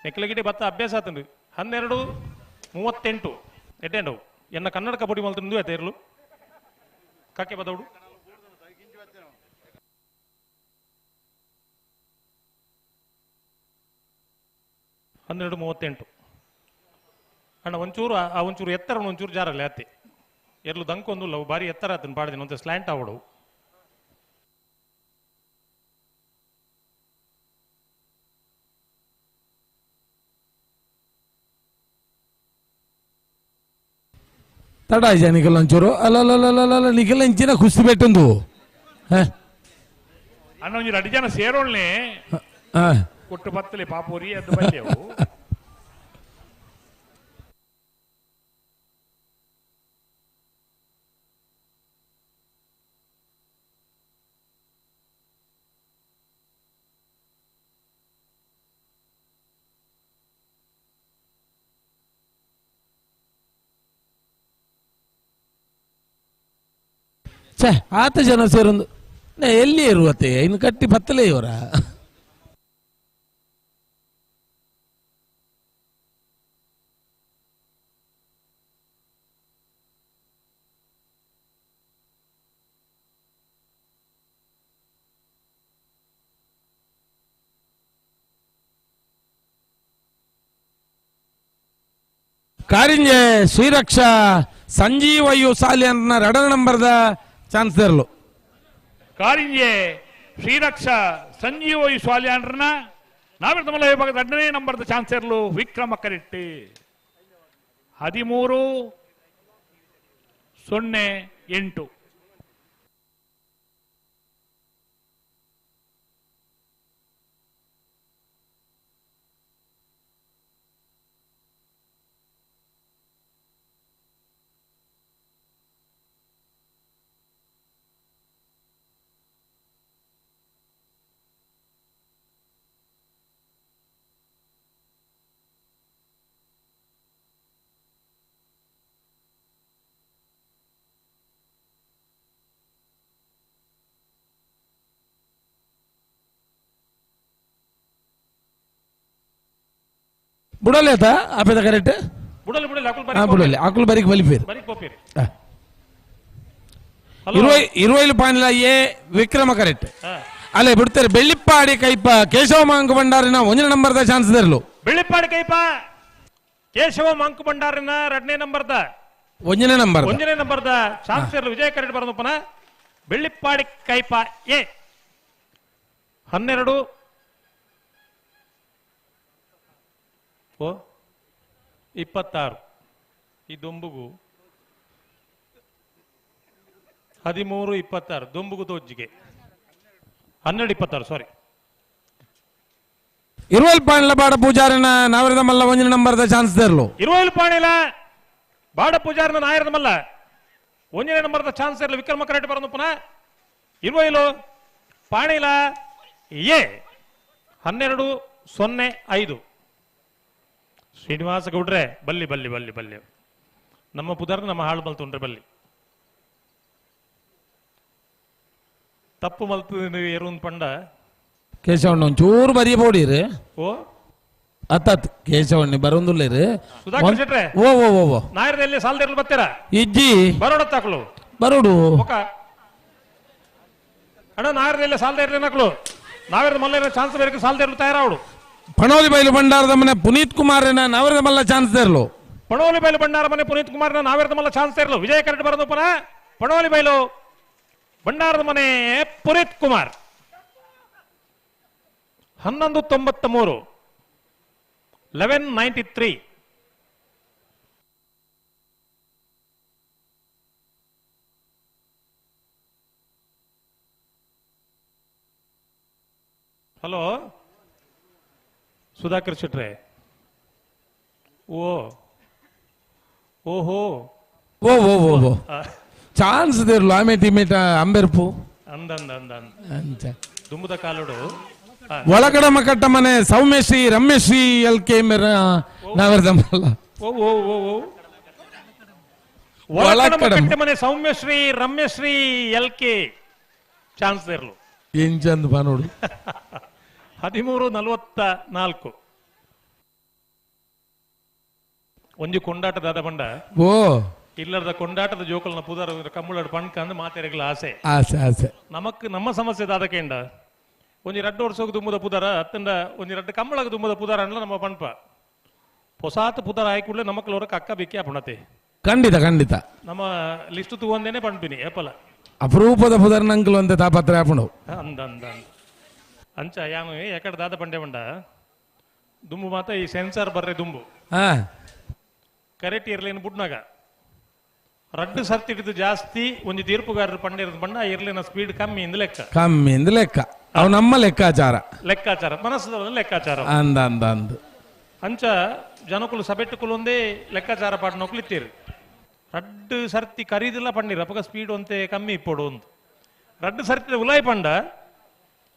ನೆಕ್ಲಗಿಡಿ ಭತ್ತ ಅಭ್ಯಾಸ ಆತಂದು 12:38 ಎಡ್ಡೆಂಡವು ಎನ್ನ ಕನ್ನಡ ಕಬಡ್ಡಿ ಮಲ್ತಂದು ಆಯ್ತಾ ಇರಲು ಕಾಕೆ ಬದೌಡು 12:38 ಅಣ್ಣ ಒಂಚೂರು ಆ ಒಂಚೂರು ಎತ್ತರ ಒಂಚೂರು ಜಾರಲ್ಲ ಅತ್ತೆ ಎರ್ಲು ದಂಕೊಂದು ಲವ್ ಬಾರಿ ಎತ್ತರ ಆತನ ಪಾಡ್ದಿನ ಒಂತೆ ಸ್ಲ್ಯಾಂಟ್ ಆವಡು ತಡ ಆಯ್ತಾ ನಿಖಲ್ ಒಂಚೂರು ಅಲ್ಲ ಅಲ್ಲ ಅಲ್ಲ ಅಲ್ಲ ಅಲ್ಲ ನಿಖಲ್ ಇಂಚಿನ ಕುಸ್ತಿ ಬೆಟ್ಟೊಂದು ಅಣ್ಣ ಒಂಜಿ ರಡ್ಡು ಜನ ಸೇರೋಳ್ನೆ ಕೊಟ್ಟು ಬತ್ತಲೆ ಪಾಪೂರಿ ಅದು ಬಲ್ಲೆವು. ಛೇ ಆತ ಜನ ಸೇರೊಂದು ಎಲ್ಲಿ ಇರುವತ್ತೆ ಇನ್ನು ಕಟ್ಟಿ ಬತ್ತಲೇ ಇವರ ಕಾರಿಂಜೆ ಶ್ರೀರಕ್ಷಾ ಸಂಜೀವಯ್ಯು ಸಾಲಿಯನ್ನ ಎರಡನೇ ನಂಬರ್ದ ಚಾನ್ಸ್ ಇರಲು. ಕಾರಿಂಜೆ ಶ್ರೀರಕ್ಷಾ ಸಂಜೀವಯ್ಯು ಸಾಲಿಯನ್ನ ನಾವೆಲ್ಲ ಮಲ್ಲ ವಿಭಾಗದ ಎರಡನೇ ನಂಬರ್ದ ಚಾನ್ಸ್ ಇರಲು ವಿಕ್ರಮ ಕರೆಟ್ಟಿ 13.08. ಬುಡಲೇತ ಆಪೆದ ಕರೆಕ್ಟ್ ಬುಡಲಿ ಬುಡಲಿ ಅಕುಲ್ ಬರಿ ಬುಡಲಿ ಅಕುಲ್ ಬರಿಗೆ ಬಲಿಪೇರು ಬರಿಗೆ ಪೋಪೇರು 20 ಪಾಯಿಂಟ್ಲ ಎ ವಿಕ್ರಮ ಕರೆಕ್ಟ್ ಅಲ್ಲೇ ಬಿಡ್ತಾರೆ ಬೆಳ್ಳಿಪ್ಪಾಡಿ ಕೈಪ ಕೇಶವ ಮಾಂಕ ಭಂಡಾರಿನ 1 ನಂಬರ್ದ ಚಾನ್ಸ್ ಇರಲು ಬೆಳ್ಳಿಪ್ಪಾಡಿ ಕೈಪ ಕೇಶವ ಮಾಂಕ ಭಂಡಾರಿನ 2ನೇ ನಂಬರ್ದ 1ನೇ ನಂಬರ್ 1ನೇ ನಂಬರ್ದ ಚಾನ್ಸ್ ಇರಲು ವಿಜಯ ಕರೆಕ್ಟ್ ಬರೋದಪ್ಪನ ಬೆಳ್ಳಿಪ್ಪಾಡಿ ಕೈಪ ಎ 12 26 ಈ ದೊಂಬುಗು 13 26 ದೊಂಬುಗು ತೋಜ್ಜಿಗೆ 12 26 ಸಾರಿ 20 ಪಾಯಿಂಟ್ಲ ಬಾಡ ಪೂಜಾರಿನ ನಾವರದ ಮಲ್ಲ 1 ನಂಬರ್ದ ಚಾನ್ಸ್ ಇರಲು 20 ಪಾಯಿಂಟ್ಲ ಬಾಡ ಪೂಜಾರಿನ ನಾಯರದ ಮಲ್ಲ 1ನೇ ನಂಬರ್ದ ಚಾನ್ಸ್ ಇರಲು ವಿಕ್ರಮ ಕರೆಕ್ಟ್ ಬರೋದು ಪುನಃ 20 ಪಾಣಿಲ ಎ 12 0 5 ಶ್ರೀನಿವಾಸ ಗೌಡ್ರೆ ಬಲ್ಲಿ ಬಲ್ಲಿ ಬಲ್ಲಿ ಬಲ್ಲಿ ನಮ್ಮ ಪುದರ್ ನಮ್ಮ ಹಾಳು ಮಲ್ತುಂಡ್ರೆ ಬಲ್ಲಿ ತಪ್ಪು ಮಲ್ತು ಏರುನ್ ಪಂಡ ಕೇಶವಣ್ಣ ಒಂಚೂರು ಬರಿಯ ಬೋಡಿರಿ ಓ ಅತ್ತತ್ ಕೇಶವಣ್ಣ ಬರೋಂದುಲ್ಲೇರು ಸುಧಾಕರ್ ಶೆಟ್ರೆ ಓ ಓ ಓ ಓ ನಾಯರದಲ್ಲಿ ಸಾಲದಿರಲು ಬರ್ತೀರಾ ಇಜ್ಜಿ ಬರೋಡ ತಾಕಲು ಬರೋಡು ಒಕ ಅಣ್ಣ ನಾಯರದಲ್ಲಿ ಸಾಲದಿರಲಿ ನಕಲು ನಾವೇರ ಮಲ್ಲ ಚಾನ್ಸ್ ಬೇಕು ಸಾಲದಿರಲು ತಯಾರಾವಡು ಪಣೋಲಿ ಬೈಲು ಭಂಡಾರದ ಮನೆ ಪುನೀತ್ ಕುಮಾರ್ ನಾವರದ ಮಲ್ಲ ಚಾನ್ಸ್ ಇರಲು ಪಣೋಲಿ ಬೈಲು ಭಂಡಾರ ಮನೆ ಪುನೀತ್ ಕುಮಾರ್ ನಾವರದ ಮಲ್ಲ ಚಾನ್ಸ್ ಇರಲು ವಿಜಯ ಕರೆಕ್ಟ್ ಬರೋದು ಪುನಃ ಪಣೋಲಿ ಬೈಲು ಭಂಡಾರದ ಮನೆ ಪುನೀತ್ ಕುಮಾರ್ 1193 1193 ಹಲೋ ಸುಧಾಕರ್ ಶೆಟ್ರೆ ಓ ಓಹೋ ಓ ಓ ಓ ಓ ಚಾನ್ಸ್ ದೇರ್ಲು ಆಮೆ ಟೀಮೇಟ ಅಂಬೆರ್ಪು ಅಂದ ಅಂದ ಅಂದ ಅಂದ ದುಂಬುದ ಕಾಲುಡು ಒಳಗಡ ಮಕಟ್ಟ ಮನೆ ಸೌಮ್ಯಶ್ರೀ ರಮ್ಯಶ್ರೀ ಎಲ್ ಕೆ ಮೇರ ನಾವರ್ದಮಲ್ಲ ಓ ಓ ಓ ಓ ಒಳಗಡ ಮಕಟ್ಟ ಮನೆ Soumyashree Ramyashree L K chance ದೇರ್ಲು ಏನ್ ಚಂದ ಬಾ ನೋಡು 13:44 ಒಂಜಿ ಕೊಂಡಾಟದಾದ ಬಂಡ ಓ ಇಲ್ಲದ ಕೊಂಡಾಟದ ಜೋಕಲ್ನ ಪುದರ್ ಕಮ್ಮುಳಡ್ ಪಣ್ಕ ಅಂದ್ ಮಾತೆರೆಗಳ ಆಸೆ ಆಸೆ ಆಸೆ ನಮಕ್ ನಮ್ಮ ಸಮಸ್ಯೆ ದಾದಕೇಂಡ ಒಂಜಿ ರಡ್ಡು ವರ್ಷಕ್ಕೆ ದುಮ್ಮದ ಪುದರ ಅತ್ತಂಡ ಒಂಜಿ ರಡ್ಡು ಕಮ್ಮಳಗ ದುಮ್ಮದ ಪುದರ ಅನ್ಲ ನಮ್ಮ ಪಣ್ಪ ಹೊಸಾತ ಪುದರ ಆಯ್ಕೂಡ್ಲೆ ನಮಕ್ಲವರ ಕಕ್ಕ ಬಿಕ್ಕಿ ಅಪಣತೆ ಖಂಡಿತ ಖಂಡಿತ ನಮ್ಮ ಲಿಸ್ಟ್ ತೂವಂದೇನೆ ಪಣ್ಪಿನಿ ಏಪಲ ಅಪರೂಪದ ಪುದರ್ ನಂಕಲು ಅಂತ ತಾಪತ್ರ ಆಪಣು ಅಂದ ಅಂದ ಅಂಚ ಯಾನು ಎಕಡೆ ದಾದ ಬಂಡೆ ಬಂಡ ದುಂಬು ಮಾತ ಈ ಸೆನ್ಸಾರ್ ಬರ್ರೆ ದುಂಬು ಕರೆಕ್ಟ್ ಇರ್ಲೇನು ಬುಡ್ನಾಗ ರಡ್ಡು ಸರ್ತಿ ಜಾಸ್ತಿ ಒಂದು ತೀರ್ಪುಗಾರರು ಪಂಡಿರದ ಬಣ್ಣ ಇರ್ಲಿನ ಸ್ಪೀಡ್ ಕಮ್ಮಿ ಇಂದ ಲೆಕ್ಕ ಕಮ್ಮಿ ಇಂದ ಲೆಕ್ಕ ಅವು ನಮ್ಮ ಲೆಕ್ಕಾಚಾರ ಲೆಕ್ಕಾಚಾರ ಮನಸ್ಸದ ಲೆಕ್ಕಾಚಾರ ಅಂದ ಅಂದ ಅಂದ ಅಂಚ ಜನಕುಲು ಸಬೆಟ್ಟುಕುಲು ಒಂದೇ ಲೆಕ್ಕಾಚಾರ ಪಾಡ್ ನೊಕ್ಲಿತ್ತೀರು ರಡ್ಡು ಸರ್ತಿ ಕರೀದಿಲ್ಲ ಪಂಡಿರ ಅಪಗ ಸ್ಪೀಡ್ ಒಂತೆ ಕಮ್ಮಿ ಇಪ್ಪೋಡು ಒಂದು ರಡ್ಡು ಸರ್ತಿ ಉಲಾಯಿ ಪಂಡ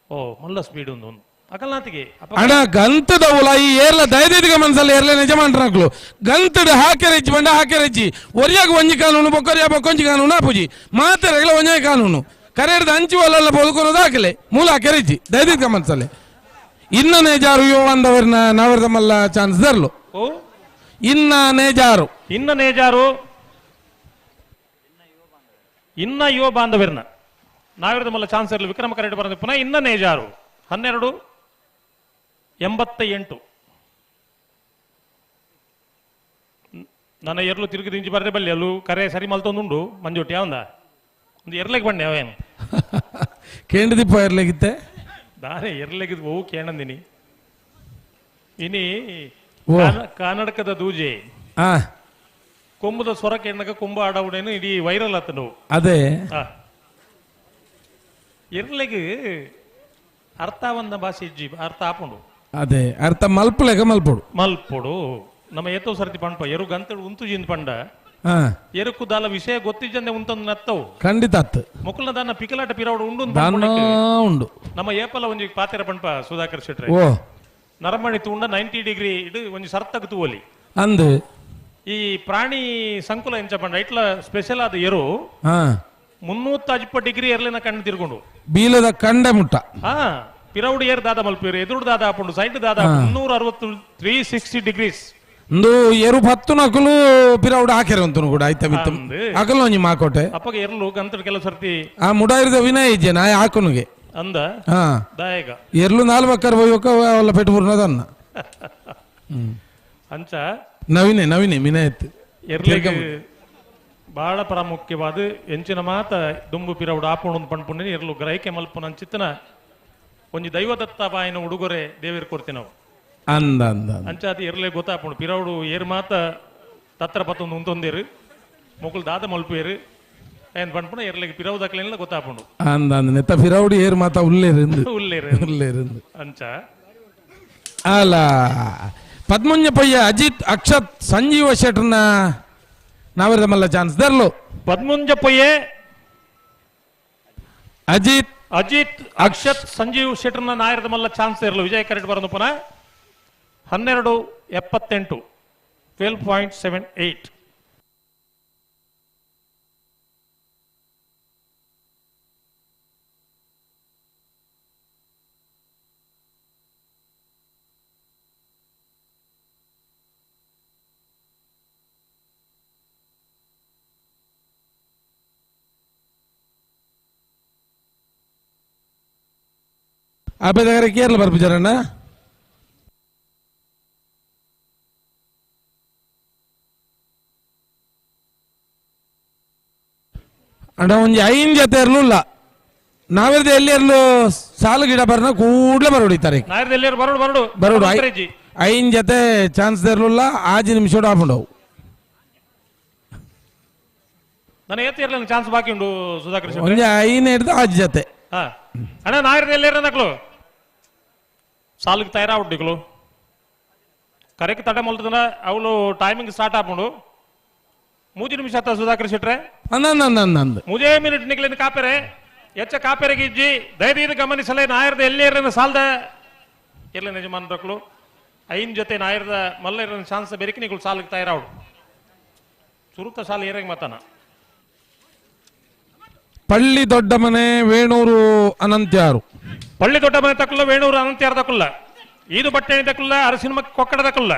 ಓ ಮಲ್ಲ ಸ್ಪೀಡ್ ಒಂದು ಒಂದು ಅಕಲ್ನಾತಿಗೆ ಅಣ್ಣ ಗಂತದ ಉಲಾಯಿ ಏರ್ಲ ದಯದೀದಿಗ ಮನ್ಸಲ್ಲ ಏರ್ಲ ನಿಜ ಮಾಡ್ರಾಕ್ಲು ಗಂತದ ಹಾಕೆರೆಜ್ಜಿ ಬಂಡ ಹಾಕೆರೆಜ್ಜಿ ಒರಿಯಾಗ ಒಂಜಿ ಕಾನೂನು ಬೊಕ್ಕರಿಯ ಬೊಕ್ಕೊಂಜಿ ಕಾನೂನು ಆಪುಜಿ ಮಾತೆರೆಗಳ ಒಂಜಿ ಕಾನೂನು ಕರೆಯರ್ದ ಅಂಚು ಒಲ್ಲ ಬೊಲ್ಕೊರೋದು ಹಾಕಲೆ ಮೂಲ ಹಾಕೆರೆಜ್ಜಿ ದಯದೀದಿಗ ಮನ್ಸಲ್ಲೆ ಇನ್ನ ನೇಜಾರು ಯೋ ಅಂದವರ್ನ ನಾವರ್ದ ಮಲ್ಲ ಚಾನ್ಸ್ ದರ್ಲು ಓ ಇನ್ನ ನೇಜಾರು ಇನ್ನ ನೇಜಾರು ಇನ್ನ ಯುವ ಬಾಂಧವ್ಯರ್ನ ನಾವಿರದ ಮಲ್ಲ ಚಾನ್ಸ್ ಇರಲಿ ವಿಕ್ರಮ ಕರೆಕ್ಟ್ ಬರೋದು ಪುನಃ ಇನ್ನ ನೇಜಾರು 12:88 ನನ್ನ ಎರ್ಲು ತಿರುಗಿ ದಿಂಚಿ ಬರ್ರೆ ಬಲ್ಲಿ ಅಲ್ಲೂ ಕರೆ ಸರಿ ಮಲ್ತೊಂದುಂಡು ಮಂಜೊಟ್ಟಿ ಯಾವಂದ ಒಂದು ಎರ್ಲೆಗೆ ಬಣ್ಣೆ ಅವೇನು ಕೇಂದ್ರದೀಪ ಎರ್ಲೆಗಿತ್ತೆ ದಾರೆ ಎರ್ಲೆಗಿದ್ ಓ ಕೇಣಂದಿನಿ ಇನಿ ಕರ್ನಾಟಕದ ದೂಜೆ ಕೊಂಬುದ ಸ್ವರ ಕೇಣಗ ಕೊಂಬು ಆಡವುಡೇನು ಇಡೀ ವೈರಲ್ ಆತ ನೋವು ಅದೇ ಎರ್ಲೆಗ್ ಅರ್ಥ ಒಂದ ಭಾಷೆ ಇಜ್ಜಿ ಅರ್ಥ ಆಪುಂಡು ಅದೇ ಅರ್ಥ ಮಲ್ಪುಲೆಗ ಮಲ್ಪೊಡು ಮಲ್ಪೊಡು ನಮ್ಮ ಏತೋ ಸರ್ತಿ ಪಂಪ ಎರು ಗಂತಡು ಉಂತುಜಿಂದ ಪಂಡ ಎರುಕು ದಾಲ ವಿಷಯ ಗೊತ್ತಿಜ್ಜಂದೆ ಉಂತಂದು ನತ್ತವು ಖಂಡಿತ ಅತ್ತು ಮೊಕ್ಕಲ್ನ ದಾನ ಪಿಕಲಾಟ ಪಿರವಡು ಉಂಡು ಉಂಡು ನಮ್ಮ ಏಪಲ ಒಂಜಿ ಪಾತೆರ ಪಂಪ ಸುಧಾಕರ್ ಶೆಟ್ರೆ ನರಮಣಿ ತೂಂಡ 90 ಡಿಗ್ರಿ ಇಡು ಒಂಜಿ ಸರ್ತಕ್ ತೂವಲಿ ಅಂದು ಈ ಪ್ರಾಣಿ ಸಂಕುಲ ಎಂಚ ಪಂಡ ಇಟ್ಲ ಸ್ಪೆಷಲ್ ಆದ ಎರು 360 ಡಿಗ್ರಿ ಎರ್ಲಿನ ಕಣ್ಣು ತಿರ್ಕೊಂಡು ಬೀಲದ ಕಂಡೆ ಮುಟ್ಟ ಪಿರೌಡ್ ಏರ್ ದಾದ ಮಲ್ಪೇರು ಎದುರು ದಾದ ಆಪುಂಡು ಸೈಡ್ ದಾದ 360 360 ಡಿಗ್ರೀಸ್ ಇಂದು ಎರು ಪತ್ತು ನಕಲು ಪಿರೌಡ್ ಹಾಕ್ಯಾರ ಅಂತನು ಕೂಡ ಆಯ್ತಾ ಮಿತ್ತ ಅಕಲು ಒಂಜಿ ಮಾಕೋಟೆ ಅಪ್ಪಗ ಎರ್ಲು ಗಂತಡ್ ಕೆಲವು ಸರ್ತಿ ಆ ಮುಡಾಯಿರದ ವಿನಯ ಇಜ್ಜೆ ನಾ ಹಾಕುನುಗೆ ಅಂದ ಹಾ ದಾಯಗ ಎರ್ಲು ನಾಲ್ ಬಕ್ಕರ್ ಬೋಯ್ಬೇಕ ಅವಲ್ಲ ಪೆಟ್ಟು ಬುರ್ನದನ್ನ ಅಂಚ ನವೀನೆ ನವೀನೆ ಮಿನಾಯತ್ ಎರ್ಲಿಗೆ ಬಹಳ ಪ್ರಾಮುಖ್ಯವಾದ ಎಂಚಿನ ಮಾತ ದುಂಬು ಪಿರೌಡ್ ಆಪುಣು ಪಣ್ಪುಂಡಿನ ಎರ್ಲು ಗ್ರಹಿಕೆ ಮಲ್ಪುನ ಅಂಚಿತ್ತನ ಒಂಜಿ ದೈವದತ್ತ ಬಾಯಿನ ಉಡುಗೊರೆ ದೇವಿರ್ ಕೊಡ್ತೀವಿ ಅಂದ ಅಂದ ಅಂಚಾತಿ ಎರ್ಲೆ ಗೊತ್ತಾಪುಂಡು ಪಿರೌಡು ಏರ್ ಮಾತ ತತ್ರ ಪತ್ತೊಂದು ಉಂತೊಂದೇರು ಮೊಕುಲು ದಾದ ಮಲ್ಪೇರು ಏನ್ ಪಣ್ಪುಣ ಎರ್ಲೆಗೆ ಪಿರವು ದಕ್ಲೆಲ್ಲ ಗೊತ್ತಾಪುಂಡು ಅಂದ ಅಂದ ನೆತ್ತ ಪಿರೌಡು ಏರ್ ಮಾತ ಉಲ್ಲೇರಿಂದು ಉಲ್ಲೇರು ಉಲ್ಲೇರಿಂದು ಅಂಚ ಅಲ್ಲ ಪದ್ಮಂಜ ಪಯ್ಯ ಅಜಿತ್ ಅಕ್ಷತ್ ಸಂಜೀವ ಶೆಟ್ರನ ನಾವಿರದ ಮಲ್ಲ ಚಾನ್ಸ್ ದರ್ಲು ಪದ್ಮುಂಜ ಪೊಯ್ಯೆ ಅಜಿತ್ ಅಜಿತ್ ಅಕ್ಷತ್ ಸಂಜೀವ್ ಶೆಟ್ರನ ನಾಯರದ ಮಲ್ಲ ಚಾನ್ಸ್ ಇರಲು ವಿಜಯ್ ಕರೆಕ್ಟ್ ಬರೋದು ಪುನಃ 12.78 12.78 ಅಬೇದಗರ ಕೇರಳ ಬರ್ಪಿಜಾರಣ್ಣ ಅಣ್ಣ ಒಂಜಿ ಐನ್ ಜೊತೆ ಇರ್ಲಿಲ್ಲ ನಾವಿರ್ದ ಎಲ್ಲಿ ಇರ್ಲು ಸಾಲು ಗಿಡ ಬರ್ನ ಕೂಡ್ಲೆ ಬರೋಡಿತಾರೆ ನಾಯರದ ಎಲ್ಲಿ ಬರೋಡು ಬರೋಡು ಬರೋಡು ಐನ್ ಜೊತೆ ಚಾನ್ಸ್ ಇರ್ಲಿಲ್ಲ ಆಜಿ ನಿಮಿಷ ಆಪುಂಡವು ನನಗೆ ಏತ್ ಇರ್ಲಿಲ್ಲ ಚಾನ್ಸ್ ಬಾಕಿ ಉಂಡು ಸುಧಾಕರ್ ಶೆಟ್ಟಿ. ಒಂಜಿ ಐನ್ ಹಿಡ್ದು ಆಜಿ ಜೊತೆ ಹಾ ಅಣ್ಣ ನಾಯರದ ಎಲ್ಲಿ ನಕ್ಲು ಸಾಲಿಗೆ ತಯಾರಾಗ್ಬಿಟ್ಟಿಕ್ಲು ಕರೆಕ್ಟ್ ತಡೆ ಮೊಲ್ತದ ಅವಳು ಟೈಮಿಂಗ್ ಸ್ಟಾರ್ಟ್ ಆಪುಂಡು ಮೂಜಿ ನಿಮಿಷ ಆತ ಸುಧಾಕರ್ ಶೆಟ್ರೆ ಅಂದ ಮುಜೇ ಮಿನಿಟ್ ನಿಕ್ಲಿನ ಕಾಪೆರೆ ಎಚ್ಚ ಕಾಪೆರೆಗೆ ಇಜ್ಜಿ ಧೈರ್ಯ ಗಮನಿಸಲೇ ನಾಯರದ ಎಲ್ಲಿ ಇರಲಿನ ಸಾಲದ ಇರ್ಲಿನ ಯಜಮಾನ್ರಕ್ಲು ಐನ್ ಜೊತೆ ನಾಯರದ ಮಲ್ಲ ಇರಲಿನ ಚಾನ್ಸ್ ಬೆರಿಕಿ ನಿಗಳು ಸಾಲಿಗೆ ತಯಾರಾವಡು ಸುರುತ ಸಾಲ ಏರಾಗ ಮಾತಾನ ಪಳ್ಳಿ ದೊಡ್ಡ ಮನೆ ವೇಣೂರು ಅನಂತ್ಯಾರು ಪಳ್ಳಿ ದೊಡ್ಡ ಮನೆ ತಕ್ಕಲ್ಲ ವೇಣೂರು ಅನಂತ್ಯಾರ ತಕ್ಕಲ್ಲ ಈದು ಬಟ್ಟೆಣಿ ತಕ್ಕಲ್ಲ ಅರಸಿನ ಕೊಕ್ಕಡ ತಕ್ಕಲ್ಲ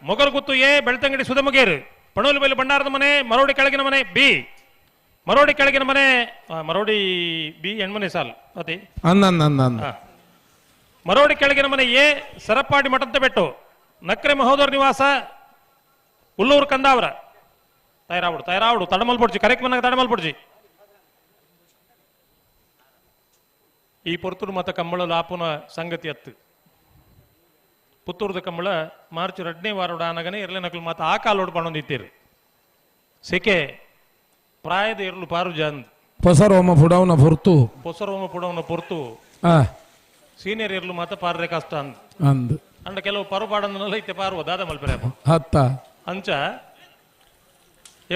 ಮೊಗರು ಗುತ್ತು ಎ ಬೆಳ್ತಂಗಡಿ ಸುಧಮಗೇರು ಪಣೋಲಿ ಬೈಲು ಭಂಡಾರದ ಮನೆ ಮರೋಡಿ ಕೆಳಗಿನ ಮನೆ ಬಿ ಮರೋಡಿ ಕೆಳಗಿನ ಮನೆ ಮರೋಡಿ ಬಿ ಹೆಣ್ಮನೆ ಸಾಲ್ ಅತಿ ಅಂದ ಅಂದ ಅಂದ ಅಂದ ಮರೋಡಿ ಕೆಳಗಿನ ಮನೆ ಎ ಸರಪಾಡಿ ಮಠದ ಬೆಟ್ಟು ನಕ್ರೆ ಮಹೋದರ ನಿವಾಸ ಉಲ್ಲೂರು ಕಂದಾವರ ತಯಾರಾవుಡು ತಯಾರಾవుಡು ತಡಮಲ್ಪೊಡ್ಚಿ ಕರೆಕ್ಟ್ ಮನಾಗ ತಡಮಲ್ಪೊಡ್ಚಿ ಈ ಪೊರ್ತುಡು ಮತ ಕಂಬಳ ಲಾಪುನ ಸಂಗತಿ ಅತ್ತು ಪುತ್ತೂರ್ದ ಕಂಬಳ ಮಾರ್ಚ್ ಎರಡನೇ ವಾರೋಡ ಆನಗನೆ ಇರ್ಲೆ ನಕಲು ಮಾತ ಆ ಕಾಲೋಡು ಪಣೊಂದಿತ್ತೀರಿ ಸೆಕೆ ಪ್ರಾಯದ ಇರ್ಲು ಪಾರು ಜಂದ್ ಪೊಸರೋಮ ಪುಡವನ ಪೊರ್ತು ಪೊಸರೋಮ ಪುಡವನ ಪೊರ್ತು ಸೀನಿಯರ್ ಇರ್ಲು ಮಾತ ಪಾರ್ರೆ ಕಷ್ಟ ಅಂದ್ ಅಂದ್ ಅಂಡ ಕೆಲವು ಪರು ಪಾಡಂದನೆಲ್ಲ ಇತ್ತೆ ಪಾರುವ ದಾದ ಮಲ್ಪೆರೆ ಹತ್ತ ಅಂಚ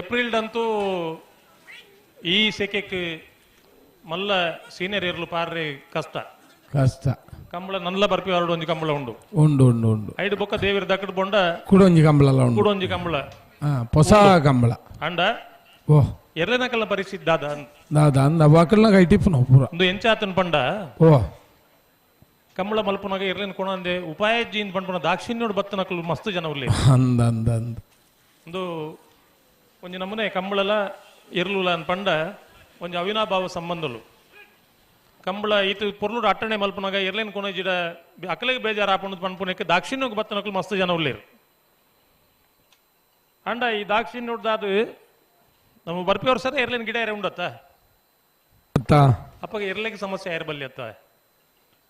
ಏಪ್ರಿಲ್ ಅಂತೂ ಈ ಸೆಕೆಕ್ ಮಲ್ಲ ಸೀನಿಯರ್ ಇರ್ಲು ಪಾರ್ರೆ ಕಷ್ಟ ಕಷ್ಟ ಕಂಬಳ ನಲ್ಲ ಬರ್ಪಿ ಹೊರಡು ಒಂಜಿ ಕಂಬಳ ಉಂಡು ಉಂಡು ಉಂಡು ಉಂಡು ಐಡು ಬೊಕ್ಕ ದೇವಿರ ದಕ್ಕಡ್ ಬೊಂಡ ಕುಡೊಂಜಿ ಕಂಬಳ ಉಂಡು ಕುಡೊಂಜಿ ಕಂಬಳ ಹೊಸ ಕಂಬಳ ಅಂಡ ಓ ಎರಡನೇ ಪರಿಸ್ಥಿತಿ ದಾದ ದಾದ ಅಂದ ವಾಕಲ್ನ ಕೈ ಟಿಪ್ಪು ಪೂರ ಒಂದು ಎಂಚಾತನ್ ಪಂಡ ಓ ಕಂಬಳ ಮಲ್ಪುನಾಗ ಎರ್ಲೇನ ಕೊಣ ಅಂದೆ ಉಪಾಯ ಜೀನ್ ಪಂಡ್ಪುನ ದಾಕ್ಷಿಣ್ಯೋಡು ಬತ್ತನಕಲು ಮಸ್ತ್ ಜನ ಉಲ್ಲೆ ಅಂದ ಅಂದ ಅಂದ ಒಂದು ಒಂಜಿ ನಮೂನೆ ಕಂಬಳಲ ಇರ್ಲುಲ ಅನ್ ಪಂಡ ಒಂಜಿ ಅವಿನಾಭಾವ ಸಂಬಂಧಲು ಕಂಬಳ ಈತ ಪೊರ್ಲುಡು ಅಟ್ಟಣೆ ಮಲ್ಪುನಾಗ ಎರ್ಲೇನ್ ಕೊಣ ಜಿಡ ಅಕಲೆಗೆ ಬೇಜಾರು ಆಪುಂಡು ಪನ್ಪುನಕ್ಕೆ ದಾಕ್ಷಿಣ್ಯಕ್ಕೆ ಬತ್ತನಕಲು ಮಸ್ತ್ ಜನ ಉಲ್ಲೇರು ಅಂಡ ಈ ದಾಕ್ಷಿಣ್ಯೋಡ್ದಾದು ನಮ್ಮ ಬರ್ಪಿಯವ್ರು ಸರ ಎರ್ಲೇನ್ ಗಿಡ ಏರ ಉಂಡತ್ತ ಅಪ್ಪಗೆ ಎರ್ಲೆಗೆ ಸಮಸ್ಯೆ ಏರ್ ಬಲ್ಲಿ ಅತ್ತ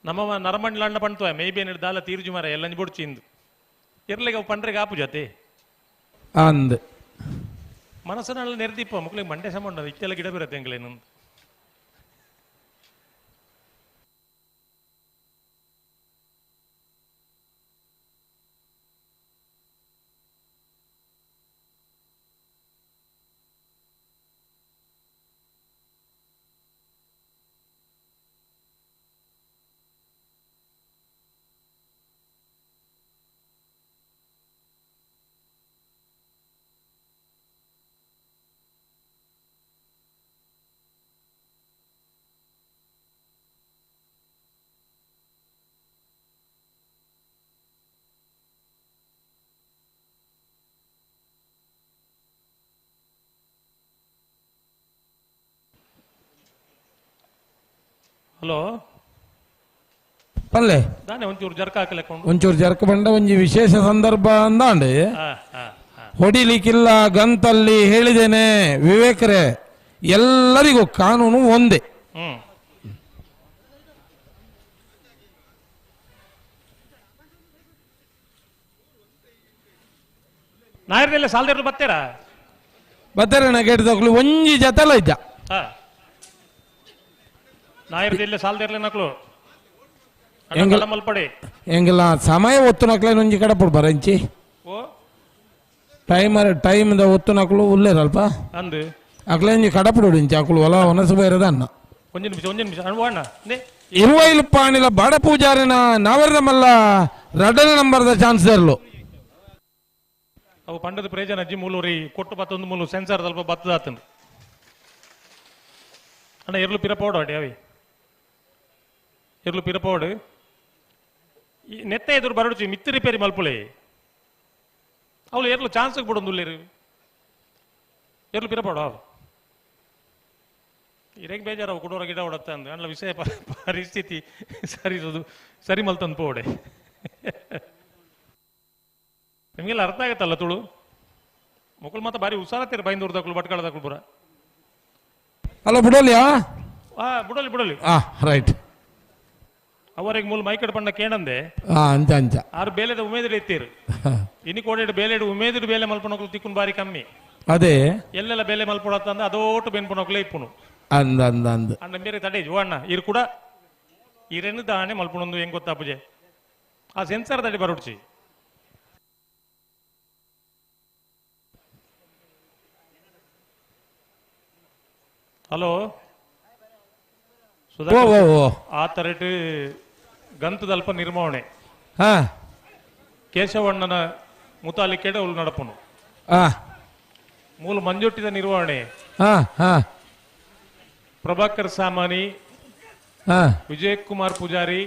ನಮ್ಮ ನರಮಂಡಲ ಅಣ್ಣ ಪಂಡ್ತವ ಮೇ ಬಿ ಏನಿಡ್ ದಾಲ ತೀರ್ಜು ಮಾರ ಎಲ್ಲ ಬುಡ್ಚಿಂದು ಎರ್ಲೆಗೆ ಅವು ಪಂಡ್ರೆಗೆ ಆಪು ಜಾತಿ ಅಂದ್ ಮನಸ್ಸಿನಲ್ಲಿ ನೆರ್ದಿಪ್ಪ ಮಕ್ಳಿಗೆ ಮಂಡೆ ಸಂಬಂಧ ಇತ್ತೆಲ್ಲ ಗಿಡ ಬರುತ್ತೆ ಎಂಗ್ಲೇನು ಹಲೋ ಪಲ್ಲೆ ದಾನೆ ಒಂಚೂರು ಜರ್ಕ ಹಾಕಲೆಕ್ಕೊಂಡು ಒಂಚೂರು ಜರ್ಕ ಬಂಡ ಒಂಜಿ ವಿಶೇಷ ಸಂದರ್ಭ ಅಂದಾಂಡು ಹೊಡಿಲಿಕ್ಕಿಲ್ಲ ಗಂತಲ್ಲಿ ಹೇಳಿದ್ದೇನೆ ವಿವೇಕರೇ, ಎಲ್ಲರಿಗೂ ಕಾನೂನು ಒಂದೇ. ನಾಯರ್ದೆಲ್ಲ ಸಾಲದಿರ್ಲು ಬತ್ತೀರಾ? ಬತ್ತೀರಣ್ಣ ಕೇಳಿದಕ್ಲು ಒಂಜಿ ಜತೆಲ್ಲ ಇದ್ದ ನಾಯರ್ದೆಲ್ಲ ಸಾಲದಿರ್ಲಿ ನಕ್ಲು ಮಲ್ಪಡಿ ಎಂಗೆಲ್ಲ ಸಮಯ ಒತ್ತು ನಕ್ಲೆ ಒಂಜಿ ಕಡೆ ಪುಡ್ ಬರಂಚಿ ಟೈಮರ್ ಟೈಮ್ದ ಒತ್ತು ನಕ್ಲು ಉಲ್ಲೇರಲ್ಪ ಅಂದು ಅಕ್ಲೆ ಒಂಜಿ ಕಡಪುಡು ಇಂಚಿ ಅಕ್ಲು ಒಲ ಒನಸು ಬೇರೆದ ಅನ್ನ ಒಂಜಿ ನಿಮಿಷ ಒಂಜಿ ನಿಮಿಷ ಅಣ್ಣ ಇರುವೈಲು ಪಾಣಿಲ ಬಡ ಪೂಜಾರಿನ ನಾವೆರದ ಮಲ್ಲ ರಡನ ನಂಬರ್ದ ಚಾನ್ಸ್ ಇರಲು ಅವು ಪಂಡದ ಪ್ರಯೋಜನ ಅಜ್ಜಿ ಮೂಲೂರಿ ಕೊಟ್ಟು ಬತ್ತೊಂದು ಮೂಲು ಸೆನ್ಸಾರ್ ಸ್ವಲ್ಪ ಬತ್ತದಾತನು ಅಣ್ಣ ಎರ್ಲು ಪಿರಪೋಡು ಅಡಿ ಅವಿ ಎರ್ಲು ಪಿರಪೋಡು ಈ ನೆತ್ತ ಎದುರು ಬರಡುಚಿ ಮಿತ್ತು ರಿಪೇರಿ ಮಲ್ಪುಲೆ ಅವಳು ಎರ್ಲು ಚಾನ್ಸ್ ಬಿಡೊಂದು ಉಲ್ಲೇರು ಎರ್ಲು ಪಿರಪೋಡು ಅವು ಇರೇಗ್ ಬೇಜಾರು ಅವು ಕೊಡೋರ ಗಿಡ ಹೊಡತ್ತ ಅಂದು ಅಣ್ಣ ವಿಷಯ ಪರಿಸ್ಥಿತಿ ಸರಿ ಸರಿ ಮಲ್ತಂದು ಪೋಡೆ. ನಿಮಗೆಲ್ಲ ಅರ್ಥ ಆಗತ್ತಲ್ಲ ತುಳು ಮಕ್ಕಳು ಮಾತ್ರ ಬಾರಿ ಹುಷಾರತ್ತೀರ ಬೈಂದೂರ್ದಕ್ಳು ಭಟ್ಕಳದಕ್ಳು ಪುರ. ಹಲೋ ಬಿಡೋಲಿಯಾ? ಬಿಡೋಲಿ ಬಿಡೋಲಿ. ರೈಟ್. ಅವರಿಗೆ ಮೂಲ ಮೈಕಡ್ ಪಂಡ ಕೇಳಂದೆ ಅಂಚ ಅಂಚ ಆರು ಬೇಲೆದ ಉಮೇದಿಡು ಎತ್ತೀರು ಇನ್ನು ಕೋಡೆ ಬೇಲೆಡು ಉಮೇದಿಡು ಬೇಲೆ ಮಲ್ಪನಕ್ಲು ತಿಕ್ಕುನ್ ಬಾರಿ ಕಮ್ಮಿ. ಅದೇ ಎಲ್ಲೆಲ್ಲ ಬೇಲೆ ಮಲ್ಪೊಡತ್ತಂದ ಅದೋಟು ಬೆನ್ಪುನಕ್ಲೆ ಇಪ್ಪುನು ಅಂದ ಅಂದ ಅಂದ ಅಣ್ಣ ಬೇರೆ ತಡೆ ಜೋ ಅಣ್ಣ ಇರು ಕೂಡ ಇರೆನು ದಾಣೆ ಮಲ್ಪುನೊಂದು ಹೆಂಗ್ ಗೊತ್ತಾ ಪೂಜೆ ಆ ಸೆನ್ಸರ್ ತಡೆ ಬರುಡ್ಚಿ. ಹಲೋ ಆ ತರಟು ಗಂತದಲ್ಪ ನಿರ್ಮವಣೆ ಕೇಶವಣ್ಣನ ಮುತಾಲಿಕೆಡೆ ಉಲ್ ನಡಪುನು ಮೂಲ ಮಂಜೊಟ್ಟಿದ ನಿರ್ವಹಣೆ ಪ್ರಭಾಕರ್ ಸಾಮಾನಿ ವಿಜಯ್ ಕುಮಾರ್ ಪೂಜಾರಿ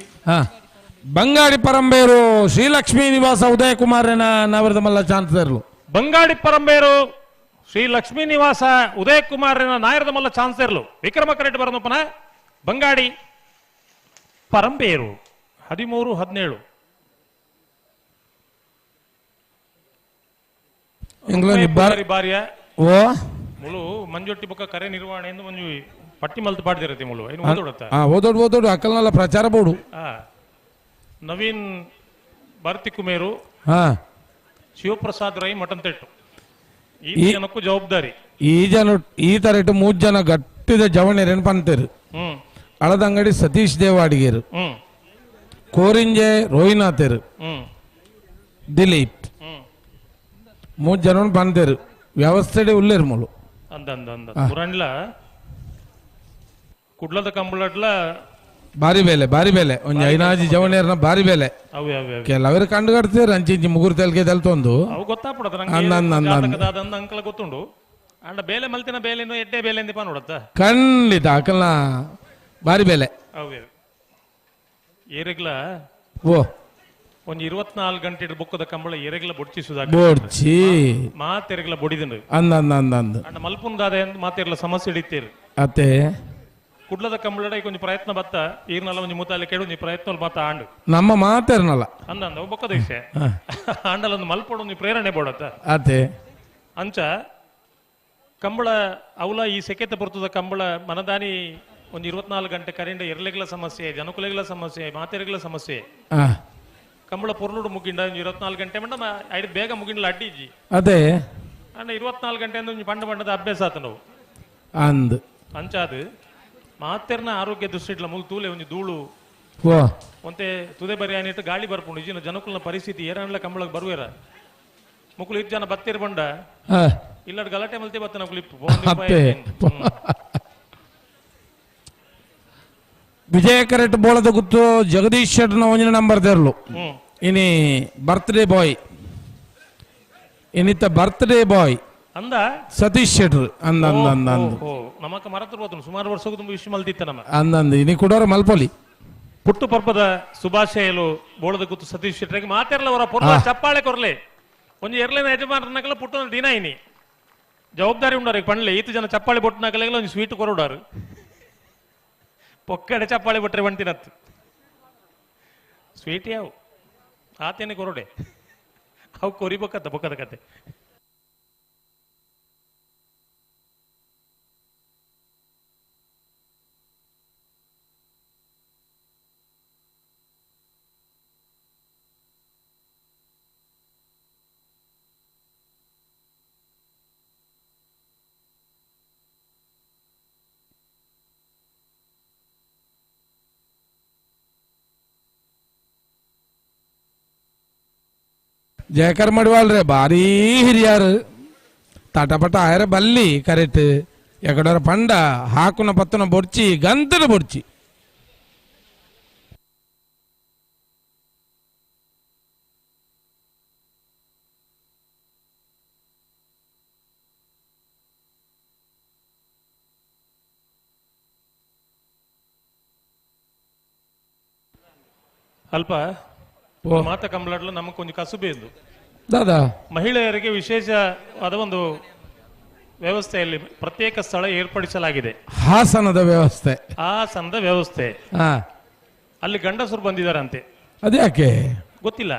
ಬಂಗಾಡಿ ಪರಂಬೇರು ಶ್ರೀಲಕ್ಷ್ಮೀ ನಿವಾಸ ಉದಯ ಕುಮಾರನ ನವರದ ಮಲ್ಲ ಚಾನ್ಸಲರ್ಲು ಬಂಗಾಡಿ ಪರಂಬೇರು ಶ್ರೀ ಲಕ್ಷ್ಮೀ ನಿವಾಸ ಉದಯ ಕುಮಾರನ ನಾಯರದ ಮಲ್ಲ ಚಾನ್ಸಲರ್ಲು ವಿಕ್ರಮ ಕರೆಟ್ ಬರನಪ್ಪನ ಬಂಗಾಡಿ ಪರಂಬೇರು 13-17 ಬಾರಿಯ ಓ ಮುಳು ಮಂಜೊಟ್ಟಿ ಬೊಕ್ಕ ಕರೆ ನಿರ್ವಹಣೆ ಎಂದು ಮಂಜು ಪಟ್ಟಿ ಮಲ್ತು ಪಾಡ್ದಿರತ್ತೆ ಮುಳು ಇನ್ನು ಓದೋಡತ್ತ ಓದೋಡು ಓದೋಡು ಅಕ್ಕಲ್ನೆಲ್ಲ ಪ್ರಚಾರ ಬೋಡು. ನವೀನ್ ಭಾರತಿ ಕುಮೇರು ಶಿವಪ್ರಸಾದ್ ರೈ ಮಟಂತೆಟ್ಟು ಈ ಜನಕ್ಕೂ ಜವಾಬ್ದಾರಿ ಈ ಜನ ಈ ತರಟು 3 ಜನ ಗಟ್ಟಿದ ಜವಣೇರೇನು ಪಂತೇರು ಅಳದಂಗಡಿ ಸತೀಶ್ ದೇವಾಡಿಗೇರು ಕೋರಿಂಜೆ ರೋಹಿನಾಥೇರು ದಿಲೀಪ್ 3 ಜನ ಪಂತೇರು ವ್ಯವಸ್ಥೆ ಉಲ್ಲೇರು ಮೂಲು ಅಂದ ಅಂದ ಅಂದ ಪುರಾಣ್ಲ ಕುಡ್ಲದ ಕಂಬಳಡ್ಲ ಬಾರಿ ಬೇಲೆ ಬಾರಿ ಬೇಲೆ ಒಂಜಿ ಐನಾಜಿ ಜವಣೇರ್ನ ಬಾರಿ ಬೇಲೆ ಕೆಲವರು ಕಂಡು ಕಟ್ತೀರ ಅಂಚಿ ಇಂಚಿ ಮುಗುರು ತೆಲ್ಗೆ ತೆಲ್ತೊಂದು ಅವು ಗೊತ್ತಾಪಡದ ಅಂಕಲ ಗೊತ್ತುಂಡು ಅಂಡ ಬೇಲೆ ಮಲ್ತಿನ ಬೇಲೆನು ಎಡ್ಡೆ ಬೇಲೆ ಎಂದಿಪ ನೋಡತ್ತ ಖಂಡಿತ ಅಕಲ್ನ ಬಾರಿ ಬೇಲೆ ಅವೇ ಏರೆಗ್ಲ ಓ ಒಂಜಿ 24 ಗಂಟೆ ಬೊಕ್ಕದ ಕಂಬಳ ಎರೆಗ್ಲ ಬೊಡ್ಚಿಸುದ ಬೊಡ್ಚಿ ಮಾತೆರೆಗ್ಲ ಬೊಡಿದಂಡು ಅಂದ ಅಂದ ಅಂದ ಅಂದ ಅಂಡ ಮಲ್ಪುಂದಾದೆ ಅಂದ್ ಮಾತೆರ್ಲ ಸಮಸ್ಯೆ ಹಿಡಿತೀರು ಅತ್ತೆ ಕುಡ್ಲದ ಕಂಬಳಡ ಒಂಜಿ ಪ್ರಯತ್ನ ಬತ್ತ ಈರ್ನಲ್ಲ ಒಂಜಿ ಮುತಾಲಿ ಕೇಳು ಒಂಜಿ ಪ್ರಯತ್ನ ಬತ್ತ ಆಂಡು ನಮ್ಮ ಮಾತೆರ್ನಲ್ಲ ಅಂದ ಅಂದ ಬೊಕ್ಕದ ವಿಷಯ ಆಂಡಲ ಒಂದು ಮಲ್ಪೊಡು ಒಂಜಿ ಪ್ರೇರಣೆ ಬೋಡತ್ತ ಅತ್ತೆ ಅಂಚ ಕಂಬಳ ಅವಲ ಈ ಸೆಕೆತ ಬರ್ತದ ಕಂಬಳ ಮನದಾನಿ ಒಂದು 24 ಗಂಟೆ ಕರೆಂಡ ಎರ್ಲೆಗಳ ಸಮಸ್ಯೆ ಜನಕುಲೆಗಳ ಸಮಸ್ಯೆ ಮಾತೆರೆಗಳ ಸಮಸ್ಯೆ ಕಂಬಳ ಪೊರ್ಲುಡು ಮುಗಿಂಡ 24 ಗಂಟೆ ಮಂಡ ಐದು ಬೇಗ ಮುಗಿಂಡಲ ಅಡ್ಡಿಜ್ಜಿ ಅದೇ ಅಣ್ಣ 24 ಗಂಟೆ ಅಂದ್ರೆ ಪಂಡ ಪಂಡದ ಅಭ್ಯಾಸ ಆತ ನಾವು ಅಂದ್ ಅಂಚಾದು ಮಾತೆರ್ನ ಆರೋಗ್ಯ ದೃಷ್ಟಿಡ್ಲ ಮುಲ್ ತೂಲೆ ಒಂಜಿ ಧೂಳು ಒಂತೆ ತುದೆ ಬರಿ ಆನಿಟ್ಟು ಗಾಳಿ ಬರ್ಪುಂಡು ಇಜಿನ ಜನಕುಲ್ನ ಪರಿಸ್ಥಿತಿ ಏರನ್ಲ ಕಂಬಳಕ್ಕೆ ಬರುವೇರ ಮುಕುಲು ಇದ್ ಜನ ಬತ್ತೀರ್ ಬಂಡ ಇಲ್ಲಡ್ ಗಲಾಟೆ ಮಲ್ತಿ ಬತ್ತ ನಕುಲು ಇಪ್ಪು ವಿಜಯ ಕರೆಟ್ ಬೋಳದ ಗುತ್ತು ಜಗದೀಶ್ ಶೆಟ್ಟರ್ನ ಒಂಜಿನ ನಂಬರ್ ತೆರಲು ಇನಿ ಬರ್ತ್ಡೇ ಬಾಯ್ ಇನ್ನಿತ್ತ ಬರ್ತ್ಡೇ ಬಾಯ್ ಅಂದ ಸತೀಶ್ ಶೆಟ್ಟರ್ ಅಂದ ಅಂದ ಅಂದ ಅಂದ ನಮಕ ಮರತಿರ್ಬೋದು ಸುಮಾರು ವರ್ಷಕ್ಕೂ ತುಂಬ ವಿಶ್ ಮಲ್ತಿತ್ತ ನಮ್ಮ ಅಂದ ಅಂದ ಇನಿ ಕುಡೋರ ಮಲ್ಪೊಲಿ ಪುಟ್ಟು ಪರ್ಬದ ಶುಭಾಶಯಲು ಬೋಳದ ಗುತ್ತು ಸತೀಶ್ ಶೆಟ್ಟರ್ಗೆ ಮಾತೆರ್ಲ ಅವರ ಪೊರ್ಲ ಚಪ್ಪಾಳೆ ಕೊರ್ಲೆ ಒಂಜಿ ಎರ್ಲಿನ ಯಜಮಾನನಕಲ ಪುಟ್ಟನ ದಿನ ಇನಿ ಜವಾಬ್ದಾರಿ ಉಂಡಾರ ಪಂಡ್ಲೆ ಈತ ಜನ ಚಪ್ಪಾಳೆ ಬೊಟ್ಟನಕಲೆಲ್ಲ ಒಂಜಿ ಸ್ವೀಟ್ ಕೊರಡಾರು ಪೊಕ್ಕಡೆ ಚಪ್ಪಾಳೆ ಬಿಟ್ರೆ ಬಂತಿನತ್ತು ಸ್ವೀಟ್ ಯಾವು ಆತೇನೆ ಕೊರಡೆ ಅವು ಕೊರಿಬೇಕತ್ತ ಬೊಕ್ಕದ ಕತೆ. ಜಯಕರ್ ಮಡಿವಾಳ್ರೆ ಭಾರೀ ಹಿರಿಯಾರು ತಟಪಟ ಆಯರ ಬಲ್ಲಿ ಕರೆಕ್ಟ್ ಎಕಡೋರ ಪಂಡ ಹಾಕುನ ಪತ್ತುನ ಬೊಡ್ಚಿ ಗಂತನ ಬೊಡ್ಚಿ. ಅಲ್ಪ ಮಾತ ಕಂಬಳಡ್ಲು ನಮಗೆ ಕೊಂಚ ಕಸುಬೆ ಇದ್ದು ದಾದಾ ಮಹಿಳೆಯರಿಗೆ ವಿಶೇಷವಾದ ಒಂದು ವ್ಯವಸ್ಥೆಯಲ್ಲಿ ಪ್ರತ್ಯೇಕ ಸ್ಥಳ ಏರ್ಪಡಿಸಲಾಗಿದೆ. ಹಾಸನದ ವ್ಯವಸ್ಥೆ, ಹಾಸನದ ವ್ಯವಸ್ಥೆ. ಅಲ್ಲಿ ಗಂಡಸರು ಬಂದಿದ್ದಾರಂತೆ. ಅದ್ಯಾಕೆ ಗೊತ್ತಿಲ್ಲ,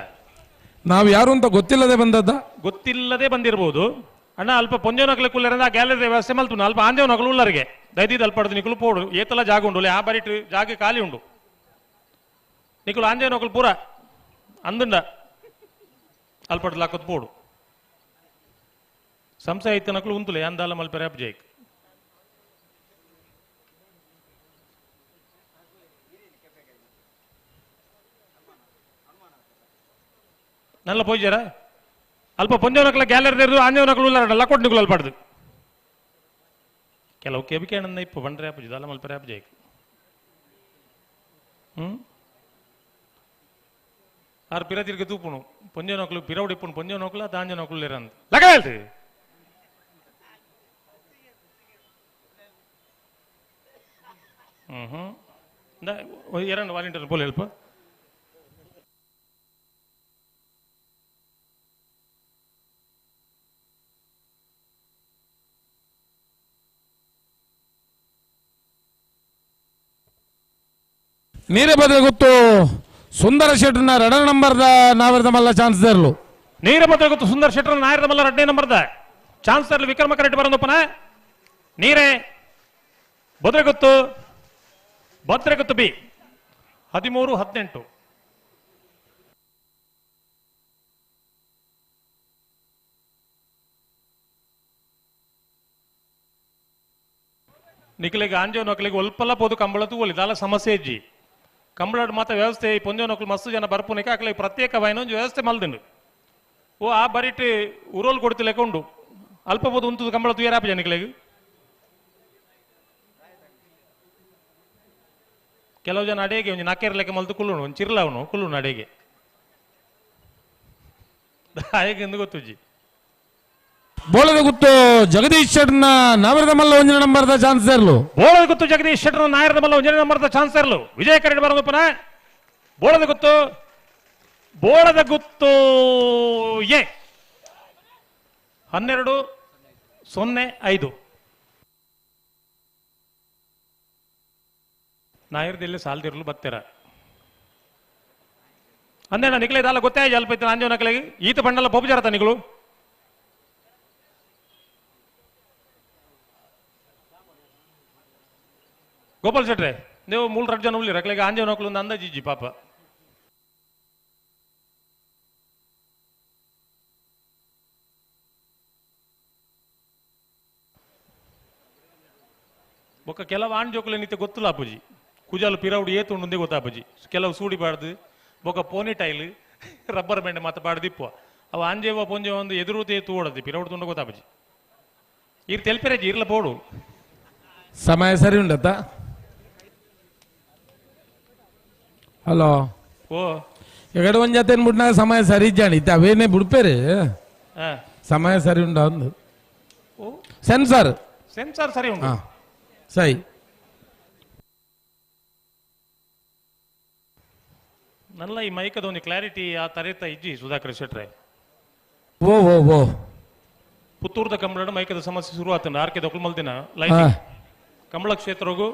ನಾವು ಯಾರು ಅಂತ ಗೊತ್ತಿಲ್ಲದೆ ಬಂದದ್ದ, ಗೊತ್ತಿಲ್ಲದೆ ಬಂದಿರಬಹುದು. ಅಣ್ಣ ಅಲ್ಪ ಪೊಂಜೋನಕಲೆ ಕುಲ್ಲರಿಂದ ಗ್ಯಾಲರಿ ವ್ಯವಸ್ಥೆ ಮಲ್ತು ಅಲ್ಪ ಆಂಜೋನಕಲು ಉಳ್ಳರಿಗೆ ದೈದಿದ್ದು ಅಲ್ಪ ನಿಕುಲು ಪೋಡು ಏತಲ ಜಾಗ ಉಂಡು ಆ ಬರಿಟ್ ಜಾಗ ಖಾಲಿ ಉಂಡು ನಿಕುಲು ಆಂಜೋನಕಲು ಪೂರ ಅಂದುಂಡ ಅಲ್ಪಡ್ ಲಾಕತ್ ಪೋಡು ಸಂಶಯ ಇತ್ತನಕಲು ಉಂತುಲೆ ಅಂದಾಲ ಮಲ್ಪೆರೆ ಅಪ್ ಜೈಕ್ ನಲ್ಲ ಪೋಯ್ಜಾರ ಅಲ್ಪ ಪೊಂಜೋನಕಲ ಗ್ಯಾಲರಿ ಆಂಜೋನಕಲು ಉಲ್ಲಾರ ಲಕೊಟ್ ನಿಕುಲು ಅಲ್ಪಡ್ದು ಕೆಲವು ಕೆಬಿಕೆ ಅಣ್ಣ ಇಪ್ಪ ಬಂಡ್ರೆ ಅಪ್ ದಾಲ ಮಲ್ಪೆರೆ ಅಪ್ ಜೈಕ್ ಆರು ಪಿರ ತಿರ್ಗಿ ತೂಪುನು ಪೊಂಜೋನಕಲು ಪಿರವಡಿಪ್ಪುನು ಪೊಂಜೋನಕಲು ದಾಂಜೋನಕಲು ಇರಂದು ಲಗಲ್ತು ಹ್ಮ್ ಎರಡು ವಾಲಂಟಿಯರ್ ಬೋಲ್ ಹೆಲ್ಪ್. ನೀರೇ ಬದಲು ಗೊತ್ತು ಸುಂದರ ಶೆಟ್ಟರ್ನ ಎರಡನೇ ನಂಬರ್ದ ನಾವಿರದ ಮಲ್ಲ ಚಾನ್ಸ್ ತರಲು. ನೀರ ಬದಲು ಗೊತ್ತು ಸುಂದರ ಶೆಟ್ಟರ್ ನಾಯರದ ಮಲ್ಲ ಎರಡನೇ ನಂಬರ್ದ ಚಾನ್ಸ್ ತರಲು ವಿಕ್ರಮ ಕರೆಕ್ಟ್ ಬರಂದಪ್ಪನ ನೀರೇ ಬದ್ರಗೊತ್ತು ಭದ್ರಗೊತ್ತು ಬಿ 13 18. ನಿಖಲಿಗೆ ಆಂಜೋ ನಕಲಿಗೆ ಒಲ್ಪಲ್ಲ ಪೋದು ಕಂಬಳ ತೂವಲಿ ದಾಲ ಸಮಸ್ಯೆ ಇಜ್ಜಿ ಕಂಬಳಡ್ ಮಾತ ವ್ಯವಸ್ಥೆ ಈ ಪೊಂಜೋ ನಕಲು ಮಸ್ತು ಜನ ಬರ್ಪುನಿಕ ಅಕಲೆ ಪ್ರತ್ಯೇಕವಾಯಿನ ಒಂಜಿ ವ್ಯವಸ್ಥೆ ಮಲ್ದಿಂಡು ಓ ಆ ಬರಿಟ್ ಉರೋಲ್ ಕೊಡ್ತಿಲೆಕ್ಕ ಉಂಡು ಅಲ್ಪ ಪೋದು ಉಂತುದು ಕಂಬಳ ತೂಯರಾಪ ಜನಿಕಲೆಗ್ ಕೆಲವು ಜನ ಅಡೇಗೆ ಒಂಜಿ ನಾಕೇರ್ಲೆಕ್ಕ ಮಲ್ತು ಕುಲ್ಲುಣು ಒಂದು ಚಿರ್ಲಾವನು ಕುಲ್ಲುಣು ಅಡೇಗೆ ಹಾಗೆ ಎಂದು ಗೊತ್ತುಜ್ಜಿ. ಬೋಳದ ಗುತ್ತು ಜಗದೀಶ್ ಶೆಟ್ಟರ್ನ ನಾಯರದ ಮಲ್ಲ ಒಂಜನೇ ನಂಬರ್ದ ಚಾನ್ಸ್ ತರಲು. ಬೋಳದ ಗುತ್ತು ಜಗದೀಶ್ ಶೆಟ್ಟರ್ನ ನಾಯರದ ಮಲ್ಲ ಒಂಜನೇ ನಂಬರ್ದ ಚಾನ್ಸ್ ತರಲು ವಿಜಯ ಕರೆಡ್ ಬರೋದಪ್ಪನ ಬೋಳದ ಗುತ್ತು ಬೋಳದ ಗುತ್ತು ಎ 12 0 5. ನಾಯರ್ದಲ್ಲಿ ಸಾಲದಿರಲು ಬತ್ತೆರ ಅಂದೇನ ನಿಖಲೆ ದಾಲ ಗೊತ್ತೇ ಅಲ್ಪ ಇತ್ತು ಅಂಜೋ ನಕಲಿಗೆ ಈತ ಬಣ್ಣಲ್ಲ ಪೊಪ್ಪುಜಾರತ ನಿಗಳು ಗೋಪಾಲ್ ಶೆಟ್ರೆ ನೀವು ಮೂಲ ರಡ್ ಜನ ಉಳ್ಳಿ ರಕ್ಲೆಗೆ ಆಂಜೋ ನಕಲು ಒಂದು ಅಂದಾಜಿಜ್ಜಿ ಪಾಪ. ಬೊಕ್ಕ ಕೆಲವು ಆಂಜೋಕುಲೆ ನಿತ್ಯ ಗೊತ್ತಿಲ್ಲ ಅಪ್ಪುಜಿ ಕುಜಾಲು ಪಿರೌಡು ಏತುಂಡು ಗೊತ್ತಾಪುಜಿ ಕೆಲವು ಸೂಡಿ ಬಾಡ್ದು ಬೊಕ್ಕ pony tail rubber band ಮಾತ ಬಾಡ್ದಿಪ್ಪ ಅವು ಆಂಜೇವ ಪೊಂಜೆ ಒಂದು ಎದುರು ತೇತು ಓಡದು ಪಿರೌಡು ತುಂಡ ಗೊತ್ತಾಪುಜಿ ಇರ್ ತೆಲ್ಪಿರಜಿ ಇರ್ಲ ಪೋಡು ಸಮಯ ಸರಿ ಉಂಡತ್ತ. ಹಲೋ ಓ ಎಗಡೆ ಒಂದ್ ಜೊತೆ ಬಿಡ್ನಾಗ ಸಮಯ ಸರಿ ಇಜ್ಜಾಣಿ ಇತ್ತ ಅವೇನೇ ಬಿಡ್ಪೇರು ಸಮಯ ಸರಿ ಉಂಡ ಒಂದು ಸೆನ್ಸಾರ್ ಸೆನ್ಸಾರ್ ಸರಿ ಉಂಟು ಸರಿ. ನಲ್ಲ ಈ ಮೈಕದ ಒಂದು ಕ್ಲಾರಿಟಿ ಆ ತರೇತ ಇಜ್ಜಿ ಸುಧಾಕರ್ ಶೆಟ್ರೆ. ಓ ಓ ಓ ಪುತ್ತೂರ್ದ ಕಂಬಳಡ್ ಮೈಕದ ಸಮಸ್ಯೆ ಶುರು ಆತಂಡ ಆರ್ಕೆ ದೊಕ್ಕಲು ಮಲ್ದಿನ ಲೈಟಿಂಗ್ ಕಂಬಳ ಕ್ಷೇತ್ರಗೂ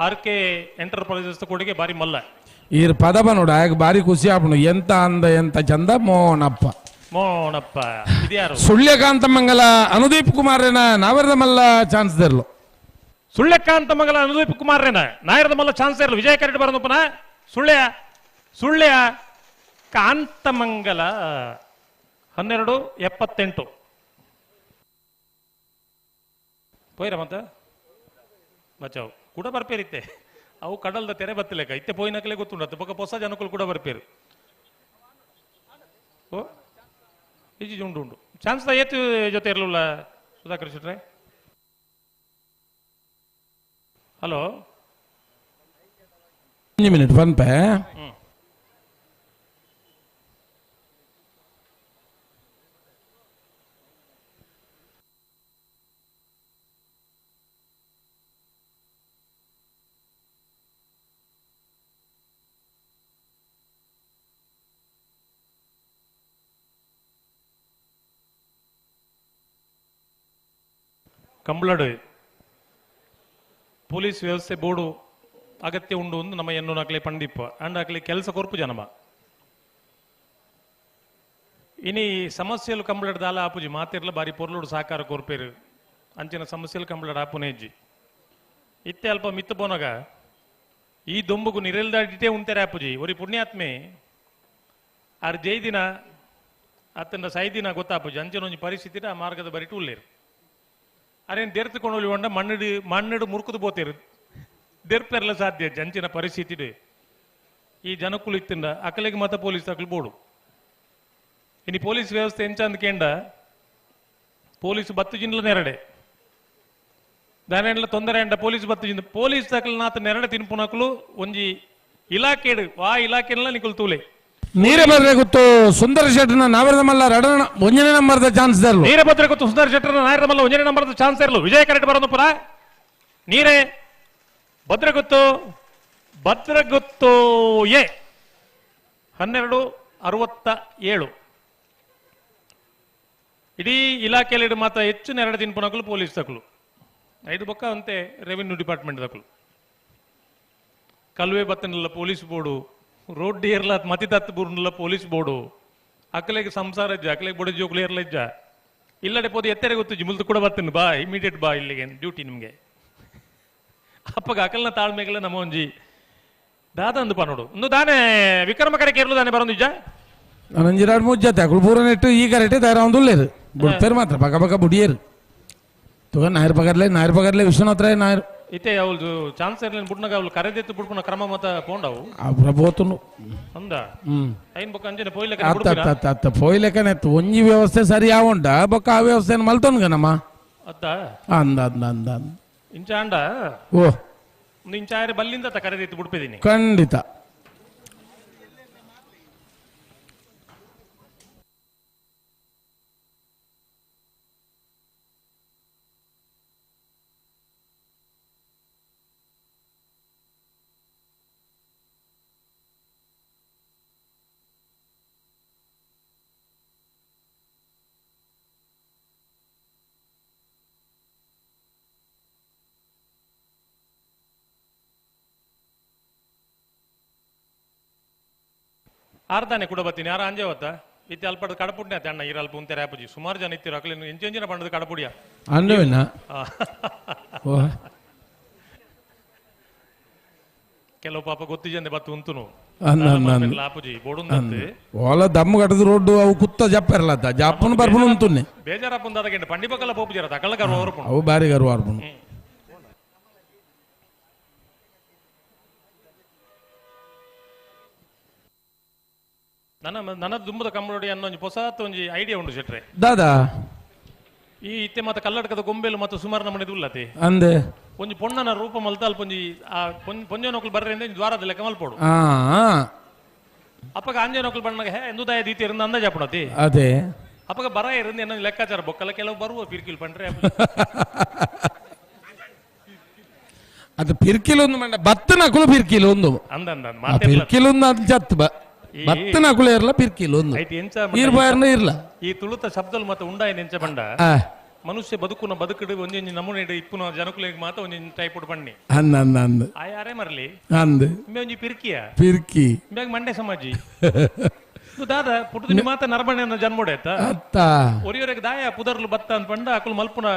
R K enterprises ಕೊಡುಗೆ ಬಾರಿ ಮಲ್ಲ. ಈರ್ ಪದ ಬನೋಡು ಆಗ ಬಾರಿ ಖುಷಿ ಆಪುಂಡು. ಎಂತ ಅಂದ ಎಂತ ಚಂದ ಮೋನಪ್ಪ ಮೋನಪ್ಪ ಇದ್ಯಾರು? ಸುಳ್ಯಕಾಂತ ಮಂಗಲ ಅನುದೀಪ್ ಕುಮಾರನ ನಾವರದ ಮಲ್ಲ ಚಾನ್ಸ್ ದೇರ್ಲು. ಸುಳ್ಯಕಾಂತ ಮಂಗಲ ಅನುದೀಪ್ ಕುಮಾರನ ನಾಯರದ ಮಲ್ಲ ಚಾನ್ಸ್ ದೇರ್ಲು. ವಿಜಯ ಕರೆಟ್ ಬರನಪ್ಪನ ಸುಳ್ಯ ಸುಳ್ಯ ಕಾಂತಮಂಗಲ 12:78 ಪೋಯ್ರ ಮತ್ತ ಬಚಾವ್ ಕೂಡ ಬರ್ಪೇರಿತ್ತೆ. ಅವು ಕಡಲ್ದ ತೆರೆ ಬತ್ತಲೇಕ ಇತ್ತೆ ಪೋಯಿನಕಲೆ ಗೊತ್ತುಂಡತ್ತು ಬೊಕ್ಕ ಹೊಸ ಜನಕುಲು ಕೂಡ ಬರ್ಪೇರು. ಓ ಇಜಿ ಉಂಡು ಉಂಡು ಚಾನ್ಸ್ ಏತು ಜೊತೆ ಇರಲಿಲ್ಲ ಸುಧಾಕರ್ ಶೆಟ್ರೆ. ಹಲೋ ಮಿನಿಟ್ ಪನ್ಪೆ. ಕಂಬಳಡು ಪೊಲೀಸ್ ವ್ಯವಸ್ಥೆ ಬೋರ್ಡು ಅಗತ್ಯ ಉಂಡು ಒಂದು ನಮ್ಮ ಎನ್ನು ನಾಕ್ಲೆ ಪಂಡಿಪ್ಪ ಅಂಡ್ ಆಕ್ಲೆ ಕೆಲಸ ಕೊರ್ಪು ಜನಮ. ಇನಿ ಸಮಸ್ಯೆಲು ಕಂಬಳಡ್ ದಾಲ ಆಪುಜಿ ಮಾತಿರ್ಲ ಬಾರಿ ಪೊರ್ಲುಡು ಸಹಕಾರ ಕೊರ್ಪೇರು ಅಂಚಿನ ಸಮಸ್ಯೆಲು ಕಂಬಳಡ್ ಆಪುನೇಜ್ಜಿ. ಇತ್ತೆ ಅಲ್ಪ ಮಿತ್ತು ಪೋನಾಗ ಈ ದೊಂಬುಗು ನಿರೆಲ್ದಾಡಿಟೇ ಉಂತೆರೆ ಆಪುಜಿ. ಒರಿ ಪುಣ್ಯಾತ್ಮೆ ಆರ್ ಜೈದಿನ ಅತ್ತಂಡ ಸೈದಿನ ಗೊತ್ತಾಪುಜಿ ಅಂಚಿನ ಒಂಜಿ ಪರಿಸ್ಥಿತಿ ಆ ಮಾರ್ಗದ ಬರಿಟು ಉಲ್ಲೇರು. ಅರೇನು ದೇರ್ತುಕೊಂಡು ಹೊಂಡ ಮಣ್ಣು ಮಣ್ಣು ಮುರುಕುದು ಪೋತೇರು ದೆರ್ಪೆರ್ಲ ಸಾಧ್ಯ ಜಂಚಿನ ಪರಿಸ್ಥಿತಿ ಈ ಜನಕ್ಕುಲು ಇತ್ತಿಂದ ಅಕಲೆಗೆ ಮತ ಪೊಲೀಸ್ ಅಕಲು ಬೋಡು. ಇನ್ನು ಪೊಲೀಸ್ ವ್ಯವಸ್ಥೆ ಎಂಚಂದ ಕೇಂಡ ಪೊಲೀಸ್ ಬತ್ತು ಜಿಂಡ್ಲ ನೆರಡೆ ದಾನೆಂಡ್ಲ ತೊಂದರೆ ಅಂಡ ಪೊಲೀಸ್ ಬತ್ತು ಜಿಂದ ಪೊಲೀಸ್ ತಕಲು ನಾತ ನೆರಡೆ ತಿನ್ಪುನಕಲು ಒಂಜಿ ಇಲಾಖೆಡು ಆ ಇಲಾಖೆಲ್ಲ ನಿಕುಲು ತೂಲೆ. ನೀರಭದ್ರ ಗೊತ್ತು ಸುಂದರ ಶೆಟ್ಟರ್ನ ನಾವರದ ಮಲ್ಲ ರಡನ ಒಂಜನೇ ನಂಬರ್ದ ಚಾನ್ಸ್ ಇರಲು. ನೀರಭದ್ರ ಗೊತ್ತು ಸುಂದರ ಶೆಟ್ಟರ್ನ ನಾಯರದ ಮಲ್ಲ ಒಂಜನೇ ನಂಬರ್ದ ಚಾನ್ಸ್ ಇರಲು. ವಿಜಯ ಕರೆಕ್ಟ್ ಬರೋದು ಪುರ ನೀರೇ ಭದ್ರಗುತ್ತು ಭದ್ರಗುತ್ತು ಎ 12:67. ಇಡೀ ಇಲಾಖೆಯಲ್ಲಿ ಮಾತ್ರ ಹೆಚ್ಚು ನೆರಡು ತಿನ್ಪುನಕಲು ಪೊಲೀಸ್ ತಕಲು ಐದು ಬೊಕ್ಕ ಅಂತೆ ರೆವಿನ್ಯೂ ಡಿಪಾರ್ಟ್ಮೆಂಟ್ ತಕಲು ಕಲ್ವೆ ಬತ್ತನಲ್ಲ police board road ಇರ್ಲ ಮತಿ ತತ್ತು ಬೂರ್ನಲ್ಲ ಪೊಲೀಸ್ ಬೋರ್ಡು ಅಕ್ಕಲೆಗೆ ಸಂಸಾರ ಇಜ್ಜ ಅಕ್ಕಲೆಗೆ ಬೊಡ ಜೋಕುಲು ಇರ್ಲ ಇಜ್ಜ ಇಲ್ಲಡೆ ಪೋದು ಎತ್ತೆರೆ ಗೊತ್ತು ಜಿಮುಲ್ದು ಕೂಡ ಬರ್ತೀನಿ ಬಾ ಇಮಿಡಿಯೇಟ್ ಬಾ ಇಲ್ಲಿಗೆ ಡ್ಯೂಟಿ ನಿಮಗೆ. ಅಪ್ಪಗ ಅಕಲ್ನ ತಾಳ್ಮೆಗಳ ನಮ್ಮ ಒಂಜಿ ದಾದ ಅಂದು ಪನೋಡು ಒಂದು ದಾನೆ ವಿಕ್ರಮ ಕರೆಕೆ ಇರ್ಲು ದಾನೆ ಬರೋದು ಇಜ್ಜ ನಂಜಿರಾಡ್ ಮುಜ್ಜತೆ ಅಕುಲು ಪೂರ ನೆಟ್ಟು ಈ ಕರೆಟೆ ತಯಾರಾವೊಂದುಲ್ಲೇರು ಬುಡ್ಪೇರು ಮಾತ್ರ ಪಕ್ಕ ಪಕ್ಕ ಬುಡಿಯೇರು ತುಗ ನಾಯರ್ ಪಗರ್ಲೆ ನಾಯರ್ ಪಗರ್ಲೆ ವಿಶ್ವನಾಥ್ ರಾಯ್ ನಾಯರ್ ಇತ್ತೆ ಅವಳು ಚಾನ್ಸ್ ಇರ್ಲಿಲ್ಲ ಬುಡ್ನಗ ಅವಳು ಕರೆದೆತ್ತು ಬುಡ್ಪುನ ಕ್ರಮ ಮತ ಪೋಂಡವು ಆ ಪ್ರಬೋತುನು ಅಂದ ಐನ್ ಬೊಕ್ಕ ಅಂಜನೆ ಪೋಯ್ಲೆಕ ಅತ್ತ ಅತ್ತ ಅತ್ತ ಪೋಯ್ಲೆಕನೆ ಒಂಜಿ ವ್ಯವಸ್ಥೆ ಸರಿ ಆವುಂಡ ಬೊಕ್ಕ ಆ ವ್ಯವಸ್ಥೆನ ಮಲ್ತೊನ್ಗನಮ್ಮ ಅತ್ತ ಅಂದ ಅಂದ ಅಂದ ಇಂಚ ಅಂಡ ಓ ಇಂಚಾರೆ ಬಲ್ಲಿಂದ ತ ಕರೆದೆತ್ತು ಬುಡ್ಪೆದಿನಿ ಖಂಡಿತ. ಆರ್ದಾನೆ ಕೂಡ ಬತ್ತೀನಿ ಯಾರ ಅಂಜೆ ಹೊತ್ತ ಇತ್ತೆ ಅಲ್ಪದ ಕಡಪುಡ್ನೆ ಆತ ಅಣ್ಣ ಈರಲ್ಪ ಉಂತೆರೆ ಆಪುಜಿ ಸುಮಾರು ಜನ ಇತ್ತಿರು ಅಕಲೆ ಎಂಚೆಂಚಿನ ಬಣ್ಣದ ಕಡಪುಡಿಯ ಅಂದವೇನ ಕೆಲವು ಪಾಪ ಗೊತ್ತಿಜಂದೆ ಬತ್ತು ಉಂತುನು ಆಪುಜಿ ಬೋಡುಂದಂತೆ ಓಲ ದಮ್ಮು ಕಟ್ಟದ ರೋಡ್ಡು ಅವು ಕುತ್ತ ಜಪ್ಪೆರಲತ್ತ ಜಪ್ಪನ ಬರ್ಪುನು ಉಂತುನ್ನೆ ಬೇಜಾರಪ್ಪಂದಾದ ಗಂಟೆ ಪಂಡಿ ಪಕ್ಕಲ ಪೋಪುಜಾರ ತಕಲ ಗರ್ವ ಅವರ್ಪುನು ಅವು ಬಾರಿ ಗರ್ವ ಅರ್ಪುನು. ನನ್ನ ನನ್ನ ದುಂಬದ ಕಂಬಳೋಡಿ ಅನ್ನೋ ಒಂಜಿ ಹೊಸತ್ ಒಂಜಿ ಐಡಿಯಾ ಉಂಡು ಶೆಟ್ರೆ ದಾದಾ ಈ ಇತ್ತೆ ಮತ್ತೆ ಕಲ್ಲಡಕದ ಗೊಂಬೆಲು ಮತ್ತು ಸುಮಾರು ನಮ್ಮನೆ ದುಲ್ಲತೆ ಅಂದೆ ಒಂಜಿ ಪೊಣ್ಣನ ರೂಪ ಮಲ್ತ ಅಲ್ಪ ಒಂಜಿ ಆ ಪೊಂಜನೊಕ್ಲು ಬರ್ರೆ ದ್ವಾರದ ಲೆಕ್ಕ ಮಲ್ಪೋಡು ಅಪ್ಪಗ ಆಂಜನೊಕ್ಲು ಬಣ್ಣಗ ಹೇ ಎಂದುದಾಯ ದೀತಿ ಇರಂದ ಅಂದಾಜ್ ಅಪ್ಪಣತಿ ಅದೇ ಅಪ್ಪಗ ಬರ ಇರಂದ ಏನೋ ಲೆಕ್ಕಾಚಾರ ಬೊಕ್ಕಲ ಕೆಲವು ಬರುವ ಪಿರ್ಕಿಲ್ ಪಂಡ್ರೆ ಅದು ಪಿರ್ಕಿಲ್ ಒಂದು ಮಂಡ ಬತ್ತನ ಅಕುಲು ಪಿರ್ಕಿಲ್ ಒಂದು ಅಂದ ಅಂದ ಪಿರ್ಕಿಲ್ ಒಂದು ಅದು ಜತ್ ಬ ಬತ್ತನ ಅಕುಲು ಇರಲ್ಲ ಪಿರ್ಕಿಲ್ ಒಂದು ಐತಿ ಎಂಚ ಇರ್ಬಾರ್ನ ಇರ್ಲ ಈ ತುಳುತ ಶಬ್ದಲ್ ಮತ್ತೆ ಉಂಡಾಯ ನೆಂಚ ಬಂಡ ಮನುಷ್ಯ ಬದುಕುನ ಬದುಕಡು ಒಂಜೊಂಜಿ ನಮೂನೆ ಇಪ್ಪುನ ಜನಕುಲೆಗ್ ಮಾತ ಒಂಜೊಂಜಿ ಟೈಪ್ ಬಣ್ಣಿ ಅಂದ ಅಂದ ಅಂದ ಆಯಾರೇ ಮರಲಿ ಅಂದ ಇಂಬೆ ಒಂಜಿ ಪಿರ್ಕಿಯ ಪಿರ್ಕಿ ಇಂಬೆಗ್ ಮಂಡೆ ಸಮಾಜಿ ದಾದ ಪುಟ್ಟದ ಮಾತ ನರಬಣ್ಣನ ಜನ್ಮೋಡೆ ಅತ್ತ ಒರಿಯೊರೆಗ್ ದಾಯ ಪುದರ್ಲು ಬತ್ತ ಅಂತ ಪಂಡ ಅಕುಲು ಮಲ್ಪುನ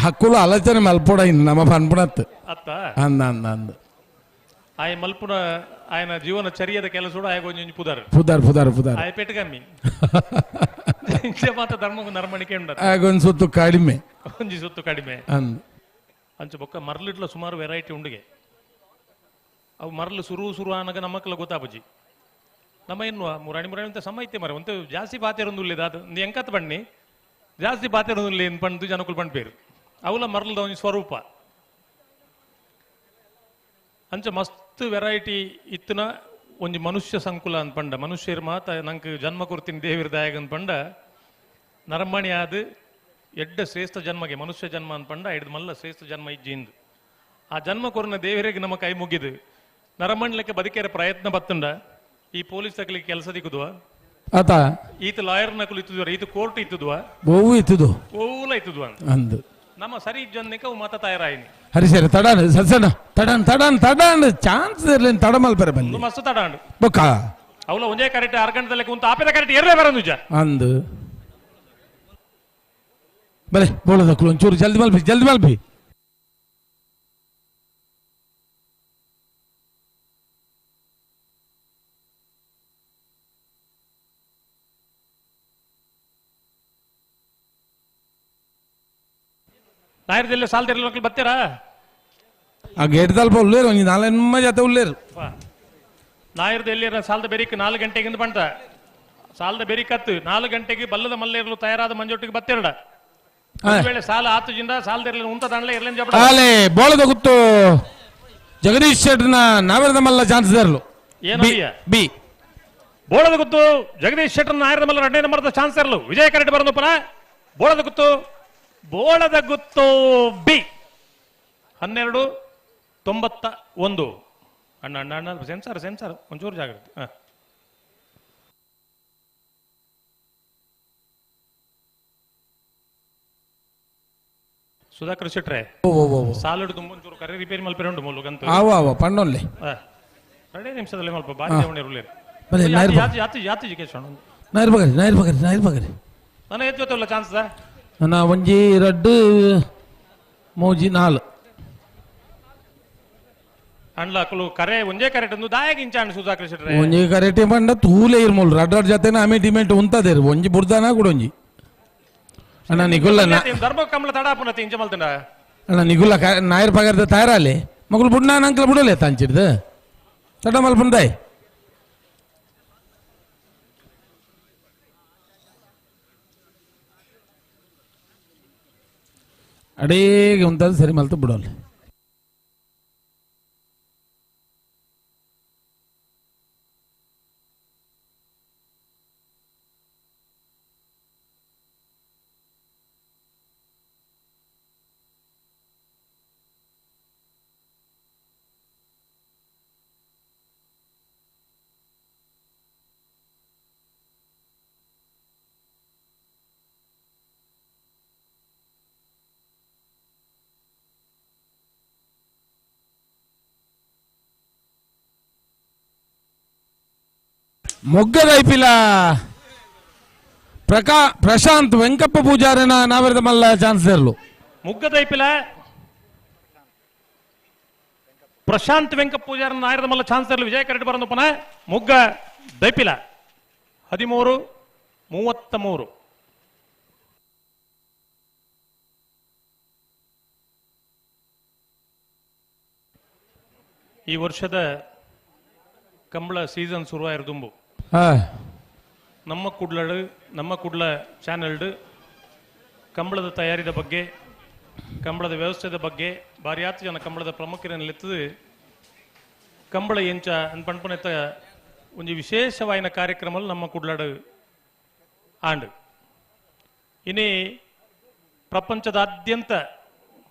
ಹಕ್ಕುಲು ಆಲೋಚನೆ ಮಲ್ಪೊಡ ಇನ್ನು ನಮ್ಮ ಪನ್ಪುಣತ್ ಅತ್ತ ಅಂದ ಅಂದ ಅಂದ ಆಯ ಮಲ್ಪುನ ಆಯನ ಜೀವನ ಚರಿಯದ ಕೆಲಸ ಆಯ ಒಂಜೊಂಜಿ ಪುದರ್ ಪುದರ್ ಪುದರ್ ಪುದರ್ ಆಯ ಪೆಟ್ಗಮ್ಮಿ ಮಾತ ಧರ್ಮಗೂ ನರಮಣಿಕೆ ಉಂಡ ಆಗೊಂದು ಸುತ್ತು ಕಡಿಮೆ ಒಂಜಿ ಸುತ್ತು ಕಡಿಮೆ ಅಂದ ಅಂಚ ಬೊಕ್ಕ ಮರ್ಲಿಟ್ಲ ಸುಮಾರು ವೆರೈಟಿ ಉಂಡುಗೆ ಅವು ಮರಲು ಸುರು ಸುರು ಆನಗ ನಮ್ಮಕ್ಲ ಗೊತ್ತಾಪುಜಿ ನಮ್ಮ ಇನ್ನು ಮುರಾಣಿ ಮುರಾಣಿ ಅಂತ ಸಮ ಐತೆ ಮರ ಒಂತೆ ಜಾಸ್ತಿ ಬಾತೆರೊಂದು ದಾದ ಎಂಕತ್ ಬಣ್ಣಿ ಜಾಸ್ತಿ ಬಾತೆರೊಂದು ಏನು ಪಂಡು ಜನಕುಲು ಪಂಡ್ಪೇರು ಅವಲ ಮರಲ್ದ ಒಂಜಿ ಸ್ವರೂಪ ಅಂಚ ಮಸ್ತ್ ವೆರೈಟಿ ಇತ್ತನ ಒಂಜಿ ಮನುಷ್ಯ ಸಂಕುಲ ಅಂತ ಪಂಡ ಮನುಷ್ಯರು ಮಾತ ನಂಗೆ ಜನ್ಮ ಕೊರ್ತೀನಿ ದೇವಿರ ದಾಯಗ ಅಂತ ಪಂಡ ನರಮಣಿ ಆದ ಎಡ್ಡ ಶ್ರೇಷ್ಠ ಜನ್ಮಗೆ ಮನುಷ್ಯ ಜನ್ಮ ಅಂತ ಪಂಡ ಹಿಡ್ದು ಮಲ್ಲ ಶ್ರೇಷ್ಠ ಜನ್ಮ ಇಜ್ಜಿಂದು ಆ ಜನ್ಮ ಕೊರನ ದೇವರಿಗೆ ನಮ್ಮ ಕೈ ಮುಗಿದು ನರಮಣ್ಲಕ್ಕೆ ಬದುಕೇರ ಪ್ರಯತ್ನ ಬತ್ತುಂಡ ಈ ಪೊಲೀಸ್ ತಕಲಿಗೆ ಕೆಲಸ ದಿಕ್ಕುದುವ ಆತ ಈತ ಲಾಯರ್ ನಕಲು ಇತ್ತುದುವ ಈತ ಕೋರ್ಟ್ ಇತ್ತುದುವ ಓವು ಇತ್ತುದು ಓಲ ಇತ್ತುದುವ ಅಂದು ನಮ್ಮ ಸರಿ ಜನ್ನಿಕ ಅವು ಮಾತ ತಯಾರಾಯಿನಿ ಹರಿ ಸರಿ ತಡಾನ್ ಸಣ್ಣ ತಡಾನ್ ತಡಾನ್ ತಡಾನ್ ಚಾನ್ಸ್ ಇರ್ಲಿ ತಡ ಮಲ್ಪರೆ ಬಲ್ಲಿ ಮಸ್ತ್ ತಡಾಂಡು ಬೊಕ್ಕ ಅವಲ ಒಂದೇ ಕರೆಕ್ಟ್ ಆರು ಗಂಟೆದಲ್ಲಿ ಕುಂತ ಆಪೆದ ಕರೆಕ್ಟ್ ಎರಡೇ ಬರೋದು ನಿಜ ಅಂದು ಬಲೆ ಬೋಳದಕ್ಕಲು ಒಂಚೂರು ಜಲ್ದಿ ಮಲ್ಪಿ ಜಲ್ದಿ ಮಲ್ಪಿ ನಾಯರದಲ್ಲಿ ಸಾಲದಿರಲಿ ಮಕ್ಕಳು ಬರ್ತೀರಾ ಆ ಗೇಟ್ ತಲ್ಪ ಉಳ್ಳೇರು ಒಂಜಿ ನಾಲೆಮ್ಮ ಜೊತೆ ಉಳ್ಳೇರು ನಾಯರದಲ್ಲಿ ಸಾಲದ ಬೆರಿಕ್ 4 ಗಂಟೆಗಿಂದ ಬಂತ ಸಾಲದ ಬೆರಿಕತ್ತು 4 ಗಂಟೆಗೆ ಬಲ್ಲದ ಮಲ್ಲೇರ್ಲು ತಯಾರಾದ ಮಂಜೊಟ್ಟಿಗೆ ಬತ್ತಿರಡ ವೇಳೆ ಸಾಲ ಆತು ಜಿಂದ ಸಾಲದಿರಲಿ ಉಂತ ದಾಂಡ್ಲೆ ಇರ್ಲಿ ಜಬಡ ಆಲೆ ಬೋಳದ ಗುತ್ತು ಜಗದೀಶ್ ಶೆಟ್ಟರ್ನ ನಾವೆರದ ಮಲ್ಲ ಚಾನ್ಸ್ ಇರಲು ಏನು ಬಿ ಬೋಳದ ಗುತ್ತು ಜಗದೀಶ್ ಶೆಟ್ಟರ್ನ ನಾಯರದ ಮಲ್ಲ 2ನೇ ನಂಬರ್ದ ಚಾನ್ಸ್ ಇರಲು ವಿಜಯ ಕರೆಕ್ಟ್ ಬರೋದು ಪರ ಬೋಳದ ಗುತ್ತು ಬೋಳದ ಗುತ್ತು ಬಿ 12:91. ಅಣ್ಣ ಅಣ್ಣ ಅಣ್ಣ ಸೆನ್ಸಾರ್ ಸೆನ್ಸಾರ್ ಒಂಚೂರು ಜಾಗ್ರತೆ. ಹಾಂ ಸುಧಾಕರ್ ಶೆಟ್ರೆ ಸಾಲುಡು ತುಂಬ ಒಂಚೂರು ಕರೆ ರಿಪೇರಿ ಮಲ್ಪೆರೆ ಉಂಟು ಮುಲ್ಲುಗಂತ ಆವ ಆವ ಪಂಡೊನ್ಲೆ 2 ನಿಮಿಷದಲ್ಲಿ ಮಲ್ಪ ಬಾರಿ ದೇವಣೆ ಇರಲಿ ಯಾತಿ ಯಾತಿ ಜಿಕೇಶ್ ನಾಯರ್ ಬಗರಿ ನಾಯರ್ ಬಗರಿ ನಾಯರ್ ಬಗರಿ ನಾನು ಎದ್ದು ಗೊತ್ತಿಲ್ಲ ಚಾನ್ಸ್ ನನ್ನ ಒಂಜಿ 2 3 4 ಅಂಡ್ಲ ಅಕಲು ಕರೆ ಒಂಜೇ ಕರೆಟ್ ಒಂದು ದಾಯಕ ಇಂಚಾಂಡ್ ಸುಧಾಕರ್ ಶೆಟ್ರೆ ಒಂಜಿ ಕರೆಟಿ ಪಂಡ ತೂಲೆ ಇರ್ಮೋಲ್ ರಡ್ ರಡ್ ಜೊತೆನ ಆಮೆ ಟಿಮೆಂಟ್ ಉಂತದೇರು ಒಂಜಿ ಬುರ್ದಾನ ಕೂಡ ಒಂಜಿ ಅಣ್ಣ ನಿಗುಲ್ಲ ಧರ್ಮ ಕಮಲ ತಡಾಪುನ ಇಂಚ ಮಲ್ತಂಡ ಅಣ್ಣ ನಿಗುಲ್ಲ ನಾಯರ್ ಪಗರ್ದ ತಯಾರಾಲೆ ಮಗಳು ಬುಡ್ನ ಅಂಕಲ್ ಬುಡಲೆ ತಾಂಚಿಡ್ದು ತಡ ಮಲ್ಪುಂದಾಯ್ ಅಡೇಗೆ ಉಂತಾದ ಸರಿ ಮಲ್ತು ಬಿಡೋಲ್ಲ. ಮೊಗ್ಗದ ಐಪಿಲ ಪ್ರಶಾಂತ್ ವೆಂಕಪ್ಪ ಪೂಜಾರನ ನಾವರದ ಮಲ್ಲ ಚಾನ್ಸ್ ಇರಲು ಮುಗ್ಗದ ಐಪಿಲ ಪ್ರಶಾಂತ್ ವೆಂಕಪ್ಪ ಪೂಜಾರನ ನಾಯರದ ಮಲ್ಲ ಚಾನ್ಸ್ ಇರಲು ವಿಜಯ ಕರೆಟ್ ಬರಂದಪ್ಪನ ಮುಗ್ಗ ದೈಪಿಲ 13:33. ಈ ವರ್ಷದ ಕಂಬಳ ಸೀಸನ್ ಶುರುವಾಯಿರದುಂಬು ನಮ್ಮ ಕುಡ್ಲಡು ನಮ್ಮ ಕುಡ್ಲ ಚಾನೆಲ್ಡು ಕಂಬಳದ ತಯಾರಿದ ಬಗ್ಗೆ ಕಂಬಳದ ವ್ಯವಸ್ಥೆದ ಬಗ್ಗೆ ಭಾರಿ ಜನ ಕಂಬಳದ ಪ್ರಮುಖರನ್ನೆತ್ತದು ಕಂಬಳ ಎಂಚ ಅನ್ಪಣ್ಪನೆತ್ತ ಒಂಜಿ ವಿಶೇಷವಾಯಿನ ಕಾರ್ಯಕ್ರಮ ನಮ್ಮ ಕುಡ್ಲಡು ಆಂಡು. ಇನಿ ಪ್ರಪಂಚದಾದ್ಯಂತ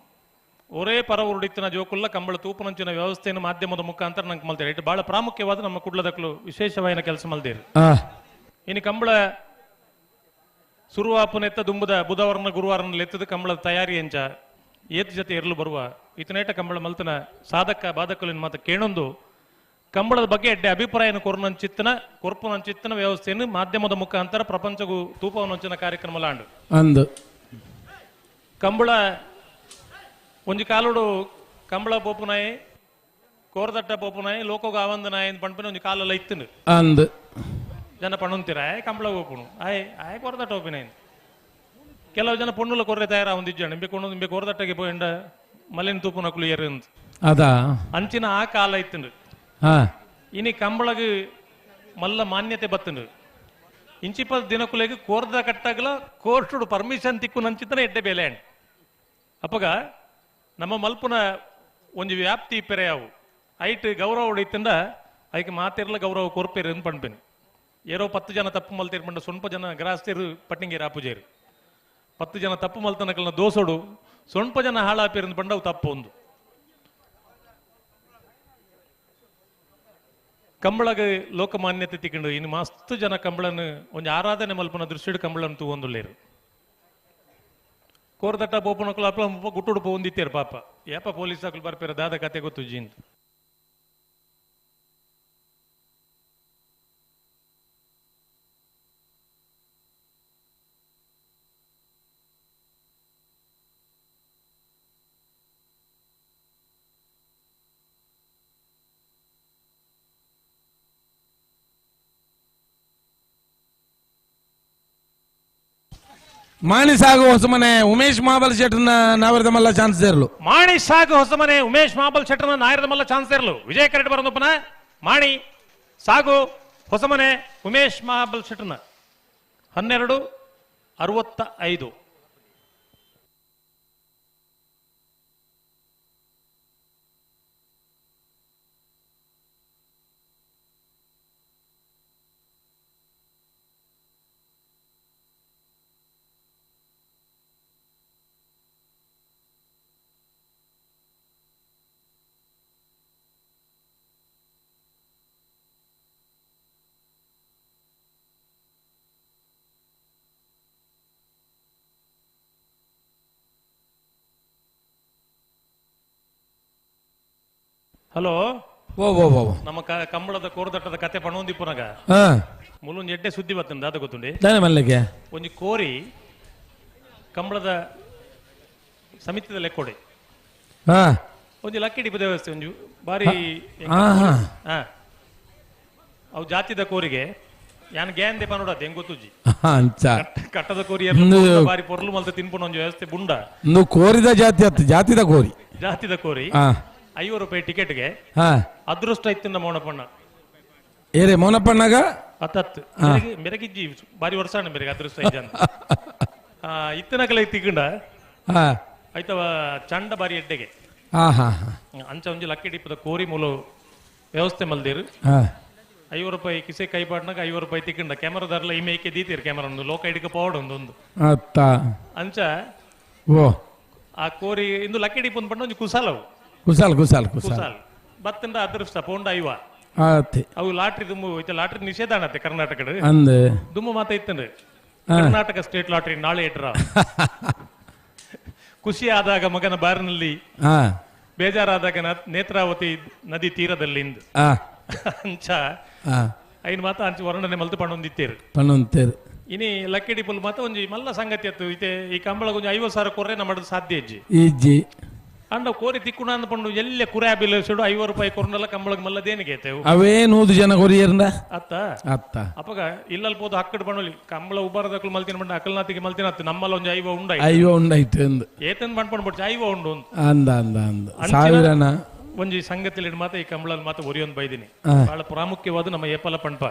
ಒರೇ ಪರವರುಡಿತ್ತಿನ ಜೋಕುಲ್ಲ ಕಂಬಳ ತೂಪುನಂಚಿನ ವ್ಯವಸ್ಥೆಯನ್ನು ಮಾಧ್ಯಮದ ಮುಖಾಂತರ ನಂಗೆ ಮಲ್ತೇವೆ. ಇಟ್ಟು ಬಹಳ ಪ್ರಾಮುಖ್ಯವಾದ ನಮ್ಮ ಕುಡ್ಲದಕ್ಕಲು ವಿಶೇಷವಾಯಿನ ಕೆಲಸ ಮಲ್ದೇರು. ಇನ್ನು ಕಂಬಳ ಸುರುವಾಪುನೆತ್ತ ದುಂಬುದ ಬುಧವಾರನ ಗುರುವಾರನ ಲೆತ್ತದ ಕಂಬಳದ ತಯಾರಿ ಎಂಚ ಏತ್ ಜೊತೆ ಎರಲು ಬರುವ ಇತನೇಟ ಕಂಬಳ ಮಲ್ತನ ಸಾಧಕ ಬಾಧಕಲಿನ ಮಾತ ಕೇಣೊಂದು ಕಂಬಳದ ಬಗ್ಗೆ ಎಡ್ಡೆ ಅಭಿಪ್ರಾಯನ ಕೊರ್ಪುನಂಚಿತ್ತನ ಕೊರ್ಪುನಂಚಿತ್ತನ ವ್ಯವಸ್ಥೆಯನ್ನು ಮಾಧ್ಯಮದ ಮುಖಾಂತರ ಪ್ರಪಂಚಗೂ ತೂಪವನಂಚಿನ ಕಾರ್ಯಕ್ರಮ ಲಾಂಡು ಅಂದು ಕಂಬಳ ಒಂಜಿ ಕಾಲುಡು ಕಂಬಳ ಪೋಪುನಾಯಿ ಕೋರದಟ್ಟ ಪೋಪುನಾಯಿ ಲೋಕೋಗ ಆವಂದನಾಯಿ ಅಂತ ಪಂಡ್ಪಿನ ಒಂಜಿ ಕಾಲೆಲ್ಲ ಇತ್ತನು ಅಂದು ಜನ ಪಣುಂತೀರ ಆಯ್ ಕಂಬಳ ಹೋಪುಣು ಆಯ್ ಆಯ್ ಕೊರದಟ್ಟ ಹೋಪಿನಾಯನ್ ಕೆಲವು ಜನ ಪೊಣ್ಣುಲ ಕೊರ್ರೆ ತಯಾರ ಒಂದಿಜ್ಜಾಣ ಇಂಬೆ ಕೊಂಡು ಇಂಬೆ ಕೋರದಟ್ಟಗೆ ಪೋಯಿಂಡ ಮಲಿನ ತೂಪುನ ಕುಲಿಯರ್ ಅಂತ ಅದಾ ಅಂಚಿನ ಆ ಕಾಲ ಇತ್ತನು ಇನಿ ಕಂಬಳಗ್ ಮಲ್ಲ ಮಾನ್ಯತೆ ಬತ್ತನು ಇಂಚಿಪ ದಿನಕುಲೆಗ್ ಕೋರ್ದ ಕಟ್ಟಾಗಲ ಕೋರ್ಟುಡು ಪರ್ಮಿಷನ್ ತಿಕ್ಕು ನಂಚಿತನ ಎಡ್ಡೆ ಬೆಲೆ ಅಪ್ಪಗ ನಮ್ಮ ಮಲ್ಪುನ ಒಂಜಿ ವ್ಯಾಪ್ತಿ ಪೆರೆಯಾವು ಐಟ್ ಗೌರವ ಇತ್ತಂದ ಐಕ್ ಮಾತಿರ್ಲ ಗೌರವ ಕೊರ್ಪೇರು ಅಂತ ಪಣ್ಪೇನು ಏರೋ 10 ಜನ ತಪ್ಪು ಮಲ್ತೇರು ಪಂಡ ಸೊನ್ಪ ಜನ ಗ್ರಾಸ್ತಿರು ಪಟ್ಟಿಂಗೇರು ಆಪುಜೇರು 10 ಜನ ತಪ್ಪು ಮಲ್ತನಕಲ್ನ ದೋಸೋಡು ಸೊನ್ಪ ಜನ ಹಾಳಾಪೇರು ಪಂಡ ಅವು ತಪ್ಪು ಒಂದು ಕಂಬಳಗ ಲೋಕಮಾನ್ಯತೆ ತಿಕ್ಕೊಂಡು ಇನ್ನು ಮಸ್ತ್ ಜನ ಕಂಬಳನ್ನು ಒಂಜಿ ಆರಾಧನೆ ಮಲ್ಪನ ದೃಷ್ಟಿಡು ಕಂಬಳನ್ನು ತೂವೊಂದುಲ್ಲೇರು ಕೋರದಟ್ಟ ಪೋಪುನಕುಲು ಅಪ್ಲ ಗುಟ್ಟುಡು ಪೋಂದಿತ್ತೇರು ಪಾಪ ಏಪ ಪೊಲೀಸ್ ಅಕುಲು ಬರ್ಪೇರು ದಾದ ಕತೆ ಗೊತ್ತು ಜೀನ್ ಮಾಣಿ ಸಾಗು ಹೊಸಮನೆ ಉಮೇಶ್ ಮಾಬಲ್ ಶೆಟ್ಟರ್ನ ನಾವರದ ಮಲ್ಲ ಚಾನ್ಸ್ ಸೇರ್ಲು. ಮಾಣಿ ಸಾಗು ಹೊಸಮನೆ ಉಮೇಶ್ ಮಾಬಲ್ ಶೆಟ್ಟರ್ನ ನಾಯರದ ಮಲ್ಲ ಚಾನ್ಸ್ ಸೇರ್ಲು. ವಿಜಯ ಕರೆಟ್ ಬರೋದಪ್ಪನ ಮಾಣಿ ಸಾಗು ಹೊಸಮನೆ ಉಮೇಶ್ ಮಾಬಲ್ ಶೆಟ್ಟರ್ನ 12:65. ಹಲೋ ಓ ಓ ಓ ನಮ್ಮ ಕಂಬಳದ ಕೋರದಟ್ಟದ ಕತೆ ಪಣೊಂದಿಪ್ಪುನಗ ಮುಲೊಂಜಿ ಎಡ್ಡೆ ಸುದ್ದಿ ಬತ್ತಂದ ದಾದ ಗೊತ್ತುಂಡಿ ಮಲ್ಲಿಗೆ ಒಂಜಿ ಕೋರಿ ಕಂಬಳದ ಸಮಿತಿದ ಲೆಕ್ಕೊಡೆ ಒಂಜಿ ಲಕ್ಕಿ ಡಿಪು ದೇವಸ್ಥೆ ಒಂಜಿ ಬಾರಿ ಅವು ಜಾತಿದ ಕೋರಿಗೆ ಯಾನ್ ಗ್ಯಾನ್ they ಪನೋಡತ್ತೆ ಹೆಂಗ್ ಗೊತ್ತುಜಿ ಕಟ್ಟದ ಕೋರಿ ಬಾರಿ ಪೊರ್ಲು ಮಲ್ತ ತಿನ್ಪುನ ಒಂಜಿ ವ್ಯವಸ್ಥೆ ಬುಂಡ ಕೋರಿದ ಜಾತಿ ಅತ್ತು ಜಾತಿದ ಕೋರಿ ಜಾತಿದ ಕೋರಿ 50 ರೂಪಾಯಿ ಟಿಕೆಟ್ಗೆ ಅದೃಷ್ಟ ಇತ್ತು ಮೌನಪ್ಪಣ್ಣ ಏರೇ ಮೌನಪ್ಪಣ್ಣಗ ಅತ್ತತ್ತು ಮೆರಗಿಜ್ಜಿ ಬಾರಿ ವರ್ಷ ಮೆರಗೆ ಅದೃಷ್ಟ ಇಜ್ಜ ಇತ್ತನಕಲ ತಿಕ್ಕಂಡ ಆಯ್ತವ ಚಂಡ ಬಾರಿ ಎಡ್ಡೆಗೆ ಅಂಚ ಒಂಜಿ ಲಕ್ಕಿ ಡಿಪ್ಪದ ಕೋರಿ ಮೂಲ ವ್ಯವಸ್ಥೆ ಮಲ್ದೇರು 50 ರೂಪಾಯಿ ಕಿಸೆ ಕೈ ಪಾಡ್ನಾಗ 50 ರೂಪಾಯಿ ತಿಕ್ಕಂಡ ಕ್ಯಾಮರಾದಾರಲ್ಲ ಈ ಮೇಕೆ ದೀತೀರ್ ಕ್ಯಾಮರಾ ಒಂದು ಲೋಕ ಹಿಡಿಕ ಪವಾಡ ಒಂದೊಂದು ಅಂಚ ಆ ಕೋರಿ ಇಂದು ಲಕ್ಕಿ ಡಿಪ್ ಒಂದು ಪಂಡ ಒಂಜಿ ಕುಸಾಲವು ಕುಸಾಲ್ ಕುಸಾಲ್ ಕುಸಾಲ್ ಬತ್ತಂಡ ಅದೃಷ್ಟ ಪೋಂಡ ಐವ ಅವು ಲಾಟ್ರಿ ದುಮ್ಮು ಐತೆ ಲಾಟ್ರಿ ನಿಷೇಧ ಅನ್ನತ್ತೆ ಕರ್ನಾಟಕದ ದುಮ್ಮು ಮಾತ ಇತ್ತಂದ್ರೆ ಕರ್ನಾಟಕ ಸ್ಟೇಟ್ ಲಾಟ್ರಿ ನಾಳೆ ಇಟ್ರ ಖುಷಿ ಆದಾಗ ಮಗನ ಬಾರಿನಲ್ಲಿ ಬೇಜಾರಾದಾಗ ನೇತ್ರಾವತಿ ನದಿ ತೀರದಲ್ಲಿ ಅಂಚ ಐನ್ ಮಾತ ಅಂಚ ವರ್ಣನೆ ಮಲ್ತು ಪಣ್ಣೊಂದಿತ್ತೇರು ಪಣ್ಣೊಂದಿತ್ತೇರು ಇನಿ ಲಕ್ಕಿಡಿ ಪುಲ್ ಮಾತ ಒಂಜಿ ಮಲ್ಲ ಸಂಗತಿ ಅತ್ತು ಇತ್ತೆ ಈ ಕಂಬಳ ಒಂಜಿ 50,000 ಕೊರ್ರೆ ನಮ್ಮ ಸಾಧ್ಯ ಇಜ್ಜಿ ಇಜ್ಜಿ ಅಂಡ ಕೋರಿ ತಿಕ್ಕುಣ ಅಂದ್ಕೊಂಡು ಎಲ್ಲೆ ಕುರಾಬಿಲ್ 50 ರೂಪಾಯಿ ಕೊರ್ನಲ್ಲ ಕಂಬಳಗ್ ಮಲ್ಲದೇನಿಗೆ ಅವೇ 100 ಜನ ಕೊರಿಯರ್ನ ಅತ್ತ ಅತ್ತ ಅಪ್ಪಗ ಇಲ್ಲಲ್ ಪೋದು ಹಕ್ಕಡ್ ಬಣ್ಣಲಿ ಕಂಬಳ ಉಬ್ಬರದಕ್ಕಲು ಮಲ್ತಿನ ಬಂಡ ಅಕಲ್ನಾತಿಗೆ ಮಲ್ತಿನ ಅತ್ತು ನಮ್ಮಲ್ಲ ಒಂಜಿ 50 ಉಂಡ 50 ಉಂಡಾಯ್ತು ಅಂದು ಏತನ್ ಬಂಡ್ಕೊಂಡು ಬಿಡ್ಚ 50 ಉಂಡು ಅಂದ ಅಂದ ಅಂದ ಸಾವಿರನ ಒಂಜಿ ಸಂಗತಿಲಿ ಮಾತ ಈ ಕಂಬಳಲ್ಲಿ ಮಾತ ಒರಿಯೊಂದು ಬೈದಿನಿ ಬಹಳ ಪ್ರಾಮುಖ್ಯವಾದ ನಮ್ಮ ಏಪಲ ಪಂಪ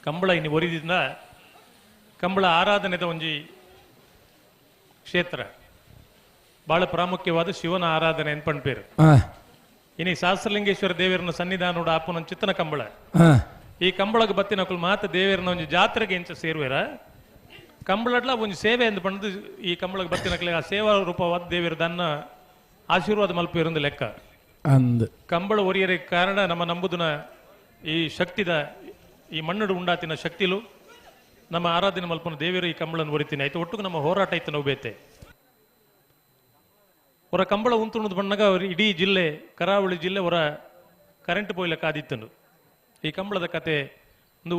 ಕಂಬಳ ಇನ್ನು ಒರಿದಿಂದ ಕಂಬಳ ಆರಾಧನೆದ ಒಂಜಿ ಕ್ಷೇತ್ರ ಬಹಳ ಪ್ರಾಮುಖ್ಯವಾದ ಶಿವನ ಆರಾಧನೆ ಅಂತ ಪಂಪೇರು ಇನಿ ಸಹಸ್ರಲಿಂಗೇಶ್ವರ ದೇವರನ್ನ ಸನ್ನಿಧಾನೋಡ ಆಪುನ ಚಿತ್ತನ ಕಂಬಳ ಈ ಕಂಬಳಗ ಬತ್ತಿನಕುಲು ಮಾತ ದೇವರನ್ನ ಒಂಜಿ ಜಾತ್ರೆಗೆ ಎಂಚ ಸೇರುವೆರ ಕಂಬಳಡ್ಲ ಒಂಜಿ ಸೇವೆ ಎಂದು ಪಂಡು ಈ ಕಂಬಳಗ ಬತ್ತಿನಕುಲು ಆ ಸೇವಾ ರೂಪವಾದ ದೇವರ ದನ್ನ ಆಶೀರ್ವಾದ ಮಲ್ಪೇರೊಂದು ಲೆಕ್ಕ ಅಂದ್ ಕಂಬಳ ಒರಿಯರ ಕಾರಣ ನಮ್ಮ ನಂಬುದನ ಈ ಶಕ್ತಿದ ಈ ಮಣ್ಣುಡು ಉಂಡಾತಿನ ಶಕ್ತಿಲು ನಮ್ಮ ಆರಾಧನೆ ಮಲ್ಪನ ದೇವರು ಈ ಕಂಬಳನ್ನು ಒರಿತೀನಿ ಆಯ್ತು. ಒಟ್ಟಿಗೆ ನಮ್ಮ ಹೋರಾಟ ಇತ್ತು ನಾವು ಬೇತೆ ಅವರ ಕಂಬಳ ಉಂತುಣದ ಬಣ್ಣಗ ಅವರು ಇಡೀ ಜಿಲ್ಲೆ ಕರಾವಳಿ ಜಿಲ್ಲೆ ಅವರ ಕರೆಂಟ್ ಪೋಯ್ಲಕ್ಕ ಆದಿತ್ತನು. ಈ ಕಂಬಳದ ಕತೆ ಒಂದು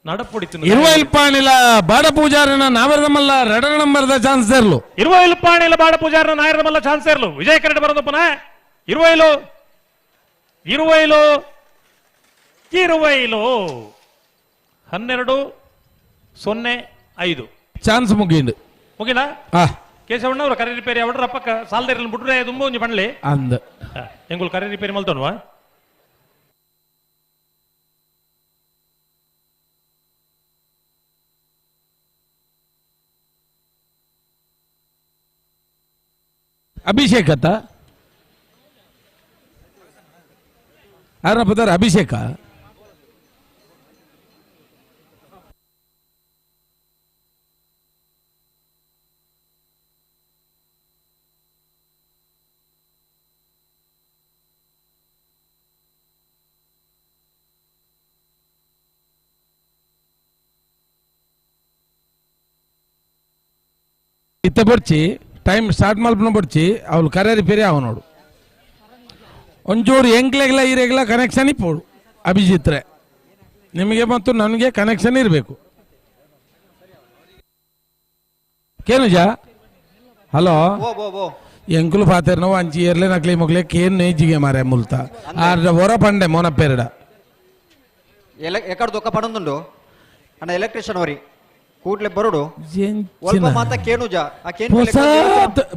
ನಡಪೊಡಿತು. ಇರುವೈಲ್ಪಾಣಿಲ ಬಾಡ ಪೂಜಾರನ ನಾವರದಮಲ್ಲ ರಡನ ನಂಬರ್ದ ಚಾನ್ಸ್ ಸೇರ್ಲು. ಇರುವೈಲ್ಪಾಣಿಲ ಬಾಡ ಪೂಜಾರನ ನಾಯರದಮಲ್ಲ ಚಾನ್ಸ್ ಸೇರ್ಲು. ವಿಜಯ ಕರೆಂಟ್ ಬರೋದು ಪುನಃ ಇರುವೈಲು ಇರುವೈಲು ಇರುವೈಲು 12:05 ಚಾನ್ಸ್ ಮುಗಿಂಡು ಮುಗಿನ ಕೇಶವಣ್ಣ ಅವರು ಕರೆ ರಿಪೇರಿ ಅವಡ್ರ ಅಪ್ಪಕ್ಕ ಸಾಲದೇರಲ್ಲಿ ಬಿಟ್ರೆ ತುಂಬ ಒಂಜಿ ಪಣ್ಲಿ ಅಂದ ಎಂಗುಲ್ ಕರೆ ರಿಪೇರಿ ಮಲ್ತೋನ್ವಾ. ಅಭಿಷೇಕ್ ಅತ್ತ ಯಾರನ್ನ ಪದಾರ ಅಭಿಷೇಕ ಇತ್ತ ಬೊಡ್ಚಿ ಟೈಮ್ ಸ್ಟಾರ್ಟ್ ಮಲ್ಪನ ಬೊಡ್ಚಿ ಅವಳು ಕರೆ ರಿಪೇರಿ ಅವ ನೋಡು. ಒಂಚೂರು ಎಂಕ್ಲೆಗ್ಲ ಈರೆಗ್ಲ ಕನೆಕ್ಷನ್ ಇಪ್ಪೋಡು ಅಭಿಜಿತ್ರೆ, ನಿಮಗೆ ಮತ್ತು ನನಗೆ ಕನೆಕ್ಷನ್ ಇರಬೇಕು. ಕೇನುಜ ಹಲೋ ಎಂಕುಲು ಪಾತೇರ್ ನೋವು ಅಂಚಿ ಏರ್ಲೆ ನಕ್ಲಿ ಮೊಗ್ಲೆ ಕೇನ್ ನೇಜಿಗೆ ಮಾರೆ ಮುಲ್ತ ಆರ್ಡ ಹೊರ ಪಂಡೆ ಮೋನ ಪೇರಡ ಎಕಡೆ ದೊಕ್ಕ ಪಡೊಂದುಂಡು ಅಣ್ಣ ಎಲೆಕ್ಟ್ರಿಷಿಯನ್ ಅವರಿ ಕೂಡ್ಲೆ ಬರೋಡು ಒಲ್ಪ ಮಾತ ಕೇನುಜ ಆ ಕೇನು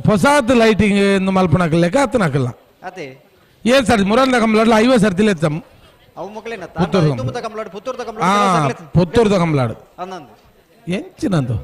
ಹೊಸಾತ್ ಲೈಟಿಂಗ್ ಮಲ್ಪನಕಲ್ಲ ಲೆಕ್ಕ ಅತ್ತನಕಲ್ಲ ಅದೇ ಏನ್ ಸರ್ ಮುರಂದ ಕಂಬ್ಲಾಡ್ಲ 50 ಸರ್ತಿಲೆ ತಮ್ಮ ಅವು ಮೊಗ್ಲೇನ ಪುತ್ತೂರು ಕಂಬ್ಲಾಡ್ ಪುತ್ತೂರ್ದ ಕಂಬ್ಲಾಡ್ ಪುತ್ತೂರ್ದ ಕಂಬ್ಲಾಡ್ ಅಂದಂದು ಎಂಚಿನಂದು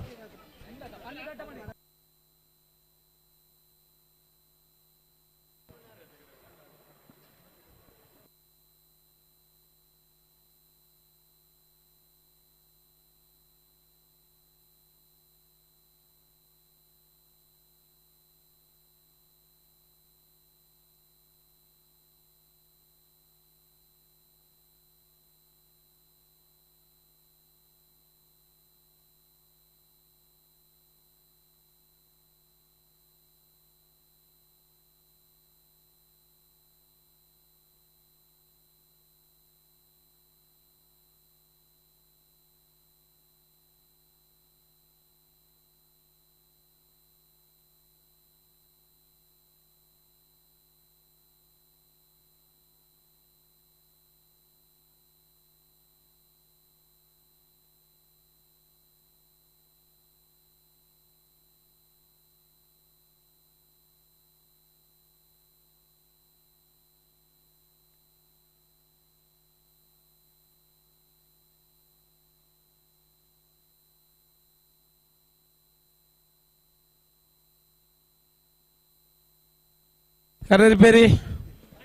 ಕರೆ ರಿಪೇರಿ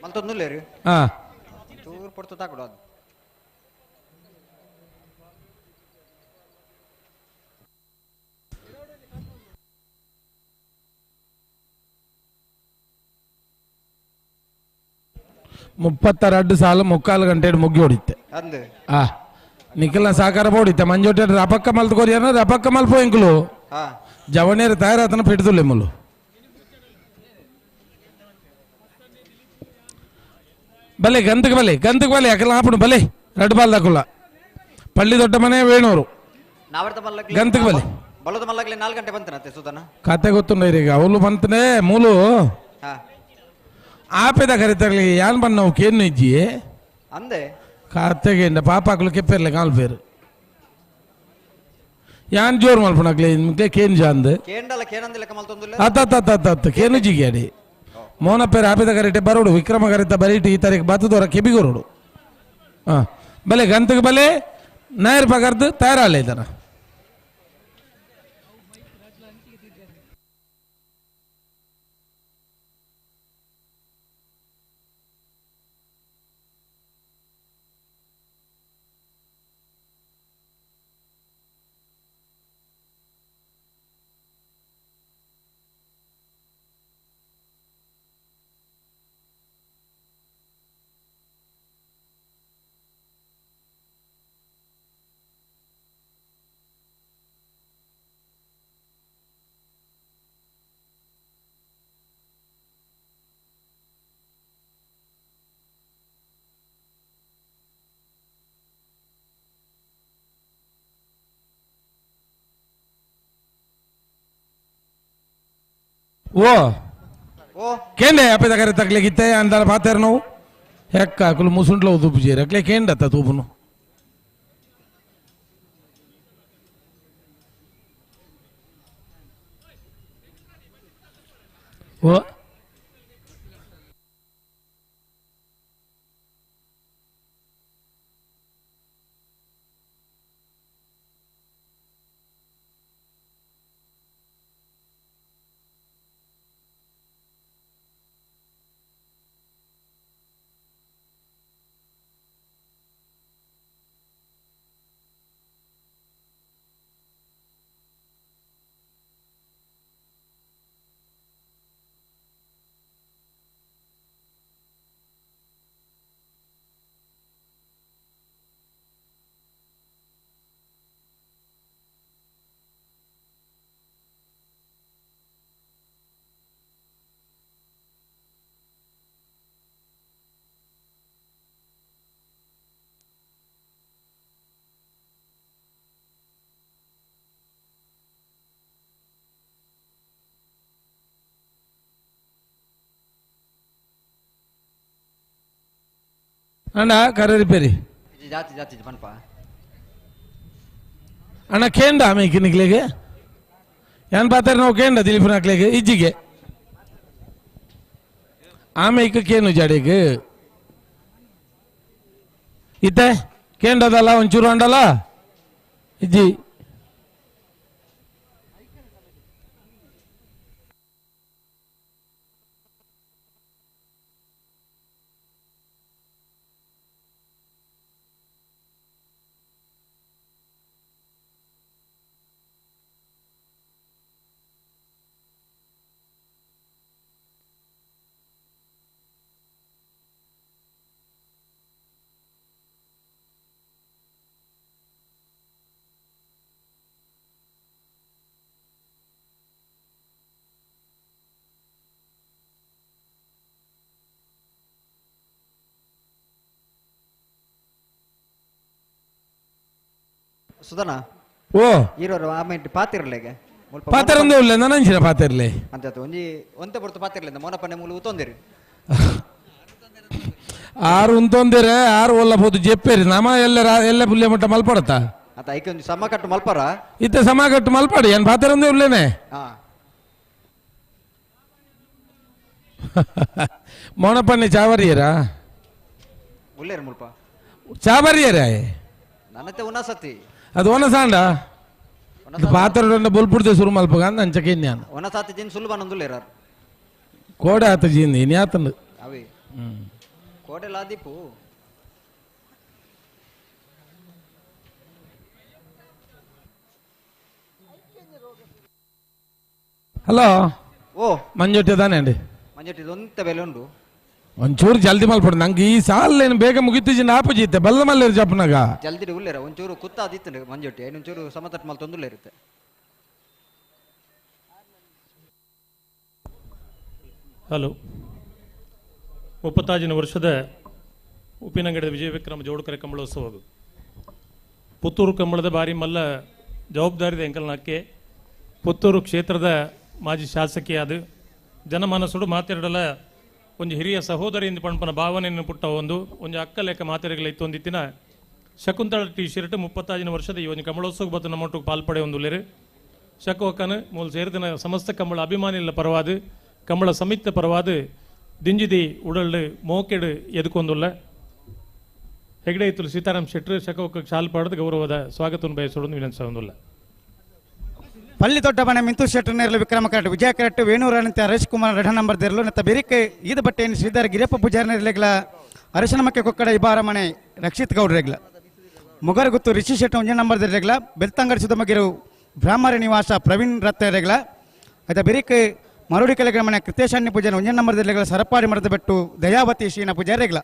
ಮಲ್ತೊಂದುಲ್ಲೇರು ಹಾ ಚೂರು ಪೊರ್ತು ತಾಕೊಡು ಅದು. 32 ಸಾಲು 3/4 ಗಂಟೆ ಮುಗ್ಗಿ ಹೊಡಿತೆ. ಅಂದು ಆ ನಿಖಿಲ್ನ ಸಹಕಾರ ಬೋಡಿತ್ತೆ ಮಂಜೋಟೆ ರಪಕ್ಕ ಮಲ್ತು ಕೊರಿಯನ ರಪಕ್ಕ ಮಲ್ಪೋ ಎಂಕುಲು ಹಾ ಜವನೇರು ತಯಾರಾತನ ಪಿಡ್ದುಲ್ಲೆ ಮುಲು ಬಲೆ ಗಂತಕ್ಕೆ ಬಲೆ ಗಂತಕ್ಕೆ ಬಲೆ ಯಾಕಲ್ಲ ಆಪುಡು ಬಲೆ ರಡ್ಡು ಬಾಲ್ ದಾಕುಲ್ಲ ಪಳ್ಳಿ ದೊಡ್ಡ ಮನೆ ವೇಣೂರು ನಾವರ್ತ ಮಲ್ಲಗ್ಲಿ ಗಂತಕ್ಕೆ ಬಲೆ ಬಲದ ಮಲ್ಲಗ್ಲಿ 4 ಗಂಟೆ ಬಂತನತ್ತೆ ಸುಧನ ಕತೆ ಗೊತ್ತುಂಡ ಈಗ ಅವಳು ಬಂತನೇ ಮೂಲು ಹಾ ಆಪೆದ ಕರಿತರ್ಲಿ ಯಾನ್ ಬನ್ನವು ಕೇನು ಇಜ್ಜಿ ಅಂದೆ ಕತೆಗೆ ಪಾಪಾಕ್ಲು ಕೆಪ್ಪೆರ್ಲೆ ಕಾಲ್ ಪೇರು ಯಾನ್ ಜೋರು ಮಲ್ಪಣಕ್ಲೆ ನಿಮ್ಗೆ ಕೇನ್ ಜಾಂದ್ ಕೇಂಡಲ ಕೇನಂದಿಲ್ಲ ಕಮಲ್ತೊಂದುಲ್ಲ ಅತ್ತ ಅತ್ತ ಅತ್ತ ಅತ್ತ ಕೇನು ಜಿಗ್ಯಾಡಿ ಮೋನ ಪೇರು ಆಪೆದ ಕರಿಟೆ ಬರೋಡು ವಿಕ್ರಮ ಕರಿತ ಬರೀಟಿ ಈ ತಾರೀಕು ಬತ್ತದವರ ಕೆಬಿಗೊರೋಡು ಹಾಂ ಬಲೆ ಗಂತಕ್ಕೆ ಬಲೆ ನಾಯರ್ ಪಗರ್ದು ತಯಾರಾಲೆ ಇದನ್ನ ಓ ಕೇಂಡೆ ಅಪ್ಪದ ಕರೆ ತಕ್ಲೆ ಗಿತ್ತೆ ಅಂದಾರ ಪಾತೇರ್ ನೋವು ಹೆಕ್ಕ ಅಕುಲು ಮುಸುಂಟ್ಲ ಉದುಪುಜೇರು ಅಕ್ಲೆ ಕೇಂಡತ್ತ ತೂಪುನು. ಓ ಅಣ್ಣ ಕರೆ ರಿಪೇರಿ ಜಾತಿ ಜಾತಿ ಪನ್ಪ ಅಣ್ಣ ಕೇಂಡ ಆಮೇಲೆ ನಿಕ್ಲೆಗೆ ಏನ್ ಪಾತಾರೆ ನಾವು ಕೇಂಡ ದಿಲೀಪ್ ನಾಕ್ಲೆಗೆ ಇಜ್ಜಿಗೆ ಆಮೇಕ ಕೇನು ಜಾಡಿಗೆ ಇತ್ತೆ ಕೇಂಡದಲ್ಲ ಒಂಚೂರು ಅಂಡಲ್ಲ ಇಜ್ಜಿ. ಸುಧನ ಓ ಈರೋರು ಆಮೇಲೆ ಪಾತಿರ್ಲೆಗೆ ಪಾತಿರಂದೇ ಉಳ್ಳೆ ನನಂಚಿನ ಪಾತಿರ್ಲೆ ಅಂತ ಒಂಜಿ ಒಂತೆ ಪೊರ್ತು ಪಾತಿರ್ಲೆ ಮೋನಪ್ಪನೆ ಮೂಲು ಉತ್ತೊಂದಿರಿ ಆರು ಉಂತೊಂದಿರೆ ಆರು ಒಲ್ಲ ಪೋದು ಜೆಪ್ಪೇರಿ ನಮ ಎಲ್ಲ ಎಲ್ಲ ಪುಲ್ಯ ಮಟ್ಟ ಮಲ್ಪಡತ್ತ ಅಂತ ಐಕೆ ಒಂಜಿ ಸಮಕಟ್ಟು ಮಲ್ಪರ ಇತ್ತೆ ಸಮಕಟ್ಟು ಮಲ್ಪಡಿ ಏನ್ ಪಾತಿರಂದೇ ಉಳ್ಳೇನೆ. ಮೋನಪ್ಪನೆ ಚಾವರಿಯರಾ ಉಳ್ಳೇರು ಮುಲ್ಪ ಚಾವರಿಯರ ನನ್ನತ್ತೆ ಉನಸತಿ ಅದು ಒನಸಾಂಡ ಪಾತ್ರ ಬೊಲ್ಪುಡ್ದೆ ಸುರು ಮಲ್ಪಗ ಅಂದ ಅಂಚಕೆ ನಾನು ಒನಸಾತಿ ಜಿನ್ ಸುಲಭ ನಂದುಲ್ಲೇರ ಕೋಡೆ ಆತ ಜಿನ್ ಇನ್ಯಾತಂದು ಅವಿ ಕೋಡೆ ಲಾದೀಪು. ಹಲೋ ಓ ಮಂಜೊಟ್ಟೆ ತಾನೇ ಅಂడి ಮಂಜೊಟ್ಟೆ ಒಂತ ಬೆಲೆ ಉಂಡು ಒಂಚೂರು ಜಲ್ದಿ ಮಲ್ಪಡು ನಂಗೆ ಈ ಸಾಲ ಬೇಗ ಮುಗಿತು ಆಪುಜಿತ್ತೆ ಬಲ್ಲ ಮಲ್ಲೇರು ಜಪ್ಪನಾಗ ಜಲ್ದಿ ಉಲ್ಲೇರ ಒಂಚೂರು ಕುತ್ತ ಅದಿತ್ತು ಮಂಜೊಟ್ಟಿ ಒಂಚೂರು ಸಮತಟ್ಟು ಮಲ್ ತೊಂದುಲ್ಲೇರುತ್ತೆ. ಹಲೋ 35 ವರ್ಷದ ಉಪ್ಪಿನಂಗಡಿದ ವಿಜಯ ವಿಕ್ರಮ ಜೋಡುಕರೆ ಕಂಬಳೋತ್ಸವ ಪುತ್ತೂರು ಕಂಬಳದ ಬಾರಿ ಮಲ್ಲ ಜವಾಬ್ದಾರಿದ ಎಂಕಲ್ನಾಕೆ ಪುತ್ತೂರು ಕ್ಷೇತ್ರದ ಮಾಜಿ ಶಾಸಕಿಯಾದ ಜನಮನಸ್ಸುಡು ಮಾತೆರಡಲ ಒಂಜಿ ಹಿರಿಯ ಸಹೋದರಿಯಿಂದ ಪಣಪನ ಭಾವನೆಯನ್ನು ಪುಟ್ಟ ಒಂದು ಒಂಜಿ ಅಕ್ಕ ಲೆಕ್ಕ ಮಾತೆರೆಗಳ ಇತ್ತೊಂದಿತ್ತಿನ ಶಕುಂತಳ ಟಿ ಶರ್ಟ್ 35 ವರ್ಷದ ಈ ಒಂಜಿ ಕಂಬಳೋತ್ಸವ ಬತ್ತು ನಮ್ಮೊಟ್ಟಿಗೆ ಪಾಲ್ಪಡೆ ಒಂದುಲ್ಲೇರು ಶಕುವಕ್ಕನು ಮೂಲ ಸೇರಿದಿನ ಸಮಸ್ತ ಕಂಬಳ ಅಭಿಮಾನಿಗಳ ಪರವಾದ ಕಂಬಳ ಸಮಿತ್ತ ಪರವಾದ ದಿಂಜಿದಿ ಉಡಲ್ಡು ಮೋಕೆಡು ಎದುಕೊಂದುಲ್ಲ ಹೆಗ್ಡೆ ಇತ್ತು ಸೀತಾರಾಮ್ ಶೆಟ್ಟರು ಶಕವಕ್ಕ ಶಾಲ್ ಪಾಡದ ಗೌರವದ ಸ್ವಾಗತವನ್ನು ಬಯಸೋಡು ವಿನಂತಿಸೊಂದುಲ್ಲ. ಪಳ್ಳಿ ದೊಡ್ಡಬನ ಮಿಂತು ಶೆಟ್ಟರ್ ನೇರಲು ವಿಕ್ರಮ ಕರೆಟ್ ವಿಜಯ ಕರೆಟ್ ವೇಣೂರನಂತೆ ಹರೀಶ್ ಕುಮಾರ್ ರಢ ನಂಬರ್ ದೇರಲು ನತ್ತ ಬೆರಿಕೆ ಈದ ಬಟ್ಟೆಯನ್ನು ಶ್ರೀಧರ್ ಗಿರಿಯಪ್ಪ ಪೂಜಾರಿ ನೇರಲೆಗ್ಲ ಅರಶನಮಕ್ಕೆ ಕೊಕ್ಕಡ ಇಬಾರ ಮನೆ ರಕ್ಷಿತ್ ಗೌಡ್ರೆಗ್ಲ ಮುಗರಗುತ್ತು ರಿಷಿ ಶೆಟ್ಟ ಒಂಜ ನಂಬರ್ ದೇರಲೆಗ್ಲ ಬೆಳ್ತಂಗಡಿ ಸುಧಮಗಿರು ಬ್ರಾಹ್ಮರ ನಿವಾಸ ಪ್ರವೀಣ್ ರತ್ತ ರೆಗ್ಲ ಅದ ಬೆರಿಕೆ ಮರುಡಿ ಕೆಳಗಿನ ಮನೆ ಕೃತೇಶಾನ್ಯ ಪೂಜಾರಿ ಒಂಜ ನಂಬರ್ ದೇರಲೆಗ್ಲ ಸರಪಾಡಿ ಮರದ ಬೆಟ್ಟು ದಯಾವತಿ ಶ್ರೀನ ಪೂಜಾರಿ ರೆಗ್ಲ.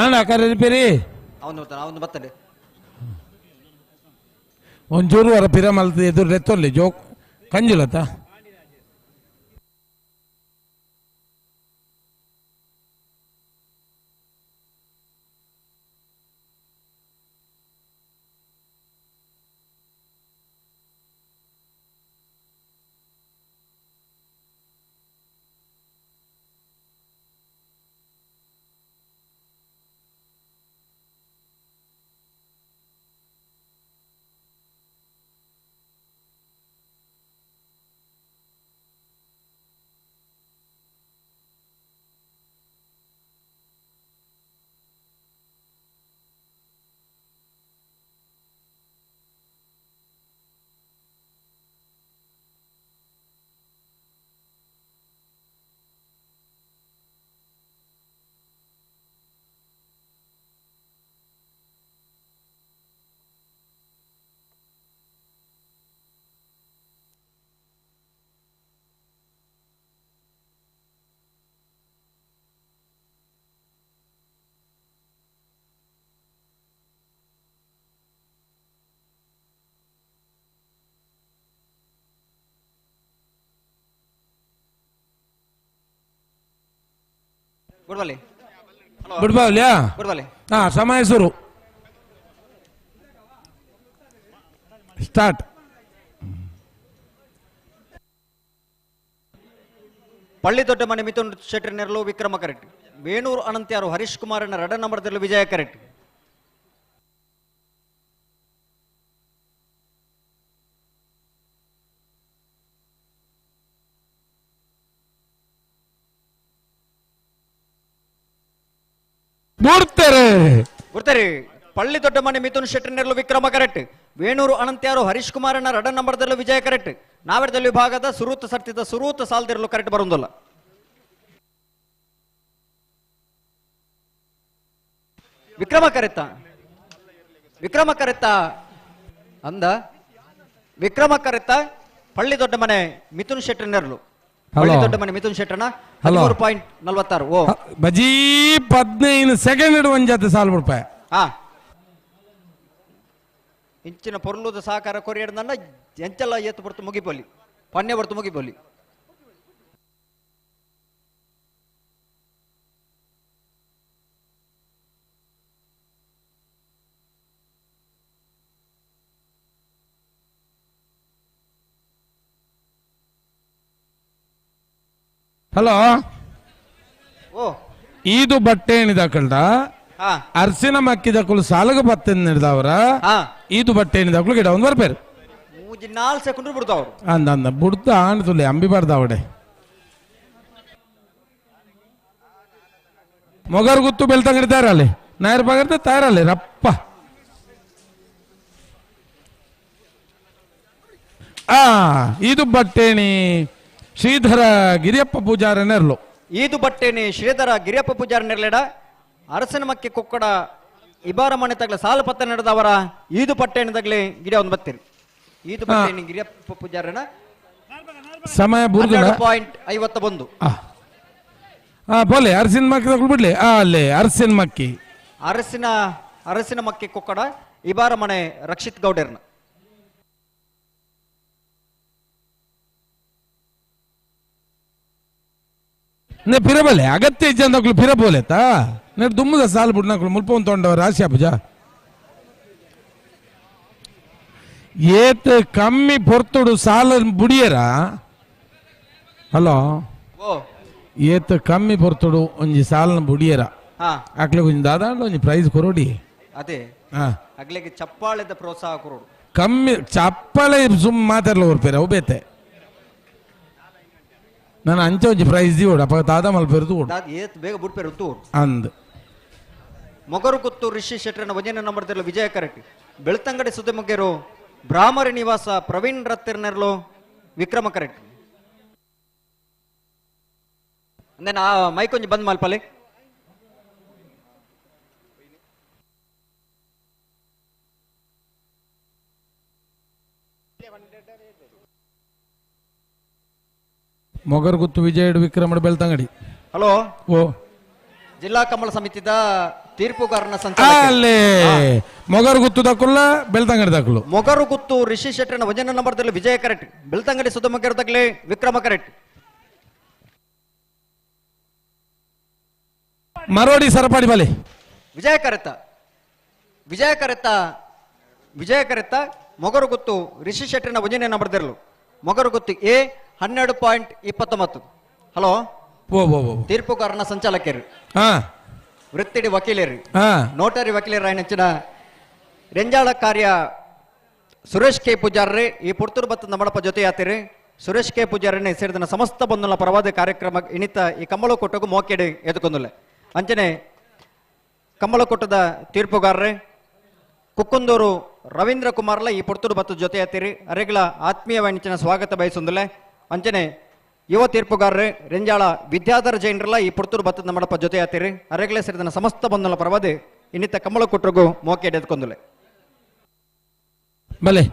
ಅಣ್ಣ ಕರೆ ರಿಪೇರಿ ಅವನು ಅವನು ಬರ್ತದೆ. ಒಂಚೂರು ವರ ಪಿರ ಮಲ್ತ ಎದುರು ರೆತ್ತೊಲ್ಲಿ ಜೋ ಕಂಜುಲತ. ಗುಡ್ಬಾಲಿ ಗುಡ್ಬಾಲಿಯಾ? ಗುಡ್ಬಾಲಿ. ಹಾ, ಸಮಯ ಶುರು. ಸ್ಟಾರ್ಟ್. ಪಳ್ಳಿ ದೊಡ್ಡ ಮನೆ ಮಿಥುನ್ ಶೆಟ್ಟರ್ ನೆರಳು ವಿಕ್ರಮ ಕರೆಕ್ಟ್. ವೇಣೂರು ಅನಂತ್ಯಾರು ಹರೀಶ್ ಕುಮಾರನ ರಡ ನಂಬರ್ದಲ್ಲಿ ವಿಜಯ ಕರೆಕ್ಟ್. ಬಿಡ್ತಾರೆ ಬಿಡ್ತಾರೆ. ಪಳ್ಳಿ ದೊಡ್ಡ ಮನೆ ಮಿಥುನ್ ಶೆಟ್ಟರ್ ನೆರಳು ವಿಕ್ರಮ ಕರೆಕ್ಟ್. ವೇಣೂರು ಅನಂತ್ಯಾರು ಹರೀಶ್ ಕುಮಾರನ ರಡ ನಂಬರ್ದಲ್ಲೂ ವಿಜಯ ಕರೆಕ್ಟ್. ನಾವೆರದಲ್ಲಿ ವಿಭಾಗದ ಸುರೂತ ಸರ್ತಿದ ಸುರೂತ ಸಾಲ್ದಿರಲು ಕರೆಕ್ಟ್ ಬರುವುದಿಲ್ಲ. ವಿಕ್ರಮ ಕರೆತ್ತ, ವಿಕ್ರಮ ಕರೆತ್ತ ಅಂದ, ವಿಕ್ರಮ ಕರೆತ್ತ. ಪಳ್ಳಿ ದೊಡ್ಡ ಮನೆ ಮಿಥುನ್ ಶೆಟ್ಟರ್ ನೆರಳು. ಪಳ್ಳಿ ದೊಡ್ಡ ಮನೆ ಮಿಥುನ್ ಶೆಟ್ಟರ್ನ 13.46. ಓ ಬಜೀ 15 ಸೆಕೆಂಡ್ ಒಂದ್ ಜೊತೆ ಸಾಲ್ ಬಿಡ್ಪಾಯ. ಹಾ, ಇಂಚಿನ ಪೊರ್ಲುದ ಸಹಕಾರ ಕೊರಿಯಡ್ದನ್ನ ಎಂಚೆಲ್ಲ ಏತು ಬರ್ತು ಮುಗಿಪೊಲಿ, ಪನ್ನೆ ಬರ್ತು ಮುಗಿಪೊಲಿ. ಹಲೋ, ಓ ಇದು ಬಟ್ಟೆ ಏನಿದಾಕಲ್ಡ ಅರ್ಸಿನ ಮಕ್ಕಿದಕ್ಕಲು ಸಾಲಗ ಬತ್ತ ಹಿಡ್ದವ್ರ ಇದು ಬಟ್ಟೆ ಏನಿದಾಕಲು ಗಿಡ ಒಂದು ಬರ್ಪೇರು 4 ಸೆಕೆಂಡ್ ಬಿಡ್ತಾವ್ರು. ಅಂದ ಅಂದ ಬುಡ್ತ ಆಣ್ ಅಂಬಿ ಬಾರ್ದ ಅವಡೆ ಮೊಗರ್ ಗುತ್ತು ಬೆಳ್ತಂಗಡಿ ತಯಾರಲ್ಲಿ ನಾಯರ್ ಬಗರ್ದ ತಯಾರಲ್ಲಿ ರಪ್ಪ. ಆ ಇದು ಬಟ್ಟೇಣಿ ಶ್ರೀಧರ ಗಿರಿಯಪ್ಪ ಪೂಜಾರ ನೆರಳು. ಈದು ಬಟ್ಟೇಣಿ ಶ್ರೀಧರ ಗಿರಿಯಪ್ಪ ಪೂಜಾರ ನೆರಳೆಡ ಅರಸನ ಮಕ್ಕಿ ಕೊಕ್ಕಡ ಇಬಾರ ಮನೆ ತಗ್ಲ ಸಾಲು ಪತ್ತ ನಡೆದವರ ಈದು ಪಟ್ಟೆಣಿ ತಗ್ಲಿ ಗಿಡ ಒಂದು ಬತ್ತೀರಿ. ಈದು ಪಟ್ಟೆಣಿ ಗಿರಿಯಪ್ಪ ಪೂಜಾರನ ಸಮಯ 2.51. ಬೋಲೆ ಅರಸಿನ ಮಕ್ಕಿ ತಗೊಳ್ ಬಿಡ್ಲಿ. ಅಲ್ಲೇ ಅರಸಿನ ಮಕ್ಕಿ, ಅರಸಿನ ಅರಸಿನ ಮಕ್ಕಿ ಕೊಕ್ಕಡ ಇಬಾರ ಮನೆ ರಕ್ಷಿತ್ ಗೌಡರ್ನ. ನೇ ಪಿರಬಲೆ ಅಗತ್ಯ ಇಜ್ಜಂದಕ್ಲು ಪಿರಬೋಲೆತ್ತಾ ನೇ ದುಮ್ಮದ ಸಾಲು ಬಿಡ್ನಕ್ಲು ಮುಲ್ಪ ತೊಂಡವ ರಾಶಿ ಅಪ್ಪಜ ಏತ್ ಕಮ್ಮಿ ಪೊರ್ತುಡು ಸಾಲ ಬುಡಿಯರ. ಹಲೋ, ಏತ್ ಕಮ್ಮಿ ಪೊರ್ತುಡು ಒಂಜಿ ಸಾಲನ ಬುಡಿಯರ ಅಕ್ಲೆ ಒಂಜಿ ದಾದಾ ಒಂಜಿ ಪ್ರೈಸ್ ಕೊರೋಡಿ. ಅದೇ ಅಗ್ಲೆಗೆ ಚಪ್ಪಾಳೆದ ಪ್ರೋತ್ಸಾಹ ಕೊರೋಡು. ಕಮ್ಮಿ ಚಪ್ಪಾಳೆ ಸುಮ್ಮ ಮಾತಾಡ್ಲ ಹೊರ್ಪೇರ ಅವು ಬೇತೆ. ನಾನು ಅಂಚೆ ಒಂಜಿ ಪ್ರೈಸ್ ದಿವೋಡು ಅಪ್ಪ ದಾದಾ ಮಲ್ಪೆರ್ದು ಏತ್ ಬೇಗ ಬುಡ್ಪೇರು ಅಂದ್. ಮೊಗರು ಗುತ್ತು ರಿಷಿ ಶೆಟ್ಟರನ ವಜನ ನಂಬರ್ದಲ್ಲಿ ವಿಜಯ ಕರೆಕ್ಟ್. ಬೆಳ್ತಂಗಡಿ ಸುದ್ದಿಮುಗ್ಗೆರು ಬ್ರಾಹ್ಮರಿ ನಿವಾಸ ಪ್ರವೀಣ್ ರತ್ತಿರ್ನೆರ್ಲು ವಿಕ್ರಮ ಕರೆಕ್ಟ್. ಅಂದ್ರೆ ಆ ಮೈಕ್ ಒಂಜಿ ಬಂದ್ ಮಲ್ಪಲೆ. ಮೊಗರುಗುತ್ತು ವಿಜಯ ವಿಕ್ರಮ ಬೆಳ್ತಂಗಡಿ. ಹಲೋ, ಓ ಜಿಲ್ಲಾ ಕಮಲ ಸಮಿತಿದ ತೀರ್ಪುಗಾರನ ಸಂಚಾಲಕ ಅಲ್ಲಿ ಮೊಗರು ಗುತ್ತು ದಕ್ಕುಲ್ಲ ಬೆಳ್ತಂಗಡಿ ದಕ್ಕಲು. ಮೊಗರು ಗುತ್ತು ರಿಷಿ ಶೆಟ್ಟರ್ನ ವಜನ ನಂಬರ್ದಲ್ಲಿ ವಿಜಯ ಕರೆಕ್ಟ್, ಬೆಳ್ತಂಗಡಿ ಸುಧಮಕರ್ ತಗ್ಲೆ ವಿಕ್ರಮ ಕರೆಕ್ಟ್. ಮರೋಡಿ ಸರಪಾಡಿ ಬಲಿ ವಿಜಯ ಕರೆತ, ವಿಜಯ ಕರೆತ, ವಿಜಯ ಕರೆತ. ಮೊಗರು ಗುತ್ತು ರಿಷಿ ಶೆಟ್ಟರ್ನ ವಜನ ನಂಬರ್ದಿರಲು ಮೊಗರು ಗುತ್ತು ಎ 12.29. ಹಲೋ, ತೀರ್ಪುಗಾರನ ಸಂಚಾಲಕರು, ವೃತ್ತಿಡಿ ವಕೀಲರು, ನೋಟರಿ ವಕೀಲರ ನೆಚ್ಚಿನ ರೆಂಜಾಳ ಕಾರ್ಯ ಸುರೇಶ್ ಕೆ ಪೂಜಾರ್ರಿ ಈ ಪುರ್ತೂರು ಬತ್ತ ನಮ್ಮಡಪ್ಪ ಜೊತೆ ಆತಿರಿ. ಸುರೇಶ್ ಕೆ ಪೂಜಾರನ್ನೇ ಸೇರಿದ ಸಮಸ್ತ ಬಂಧುಲ ಪರವಾದ ಕಾರ್ಯಕ್ರಮ ಇನಿತ ಈ ಕಮ್ಮಲಕೋಟಗೂ ಮೋಕೆಡೆ ಎದುಕೊಂದುಲ್ಲ. ಅಂಚನೆ ಕಮ್ಮಲಕೋಟದ ತೀರ್ಪುಗಾರರೇ ಕುಕ್ಕುಂದೂರು ರವೀಂದ್ರ ಕುಮಾರ್ಲ ಈ ಪುರ್ತೂರು ಬತ್ತ ಜೊತೆ ಆತಿರಿ. ಅರೆಗಳ ಆತ್ಮೀಯ ವಾಣಿಜ್ಯನ ಸ್ವಾಗತ ಬಯಸೊಂದುಲ್ಲ. ಅಂಚನೆ ಯುವ ತೀರ್ಪುಗಾರರೇ ರೆಂಜಾಳ ವಿದ್ಯಾಧರ ಜೈನರಲ್ಲ ಈ ಪುರ್ತೂರು ಬತ್ತದ ನಮ್ಮಡಪ್ಪ ಜೊತೆ ಆತಿರಿ. ಅರೆಗಳೇ ಸೇರಿದ ಸಮಸ್ತ ಬಂಧುಲ ಪರವಾದ ಇನ್ನಿತ ಕಮ್ಮಲಕೋಟಗೂ ಮೋಕೆಡೆ ಎದುಕೊಂದುಲ್ಲ. ಬಲೆ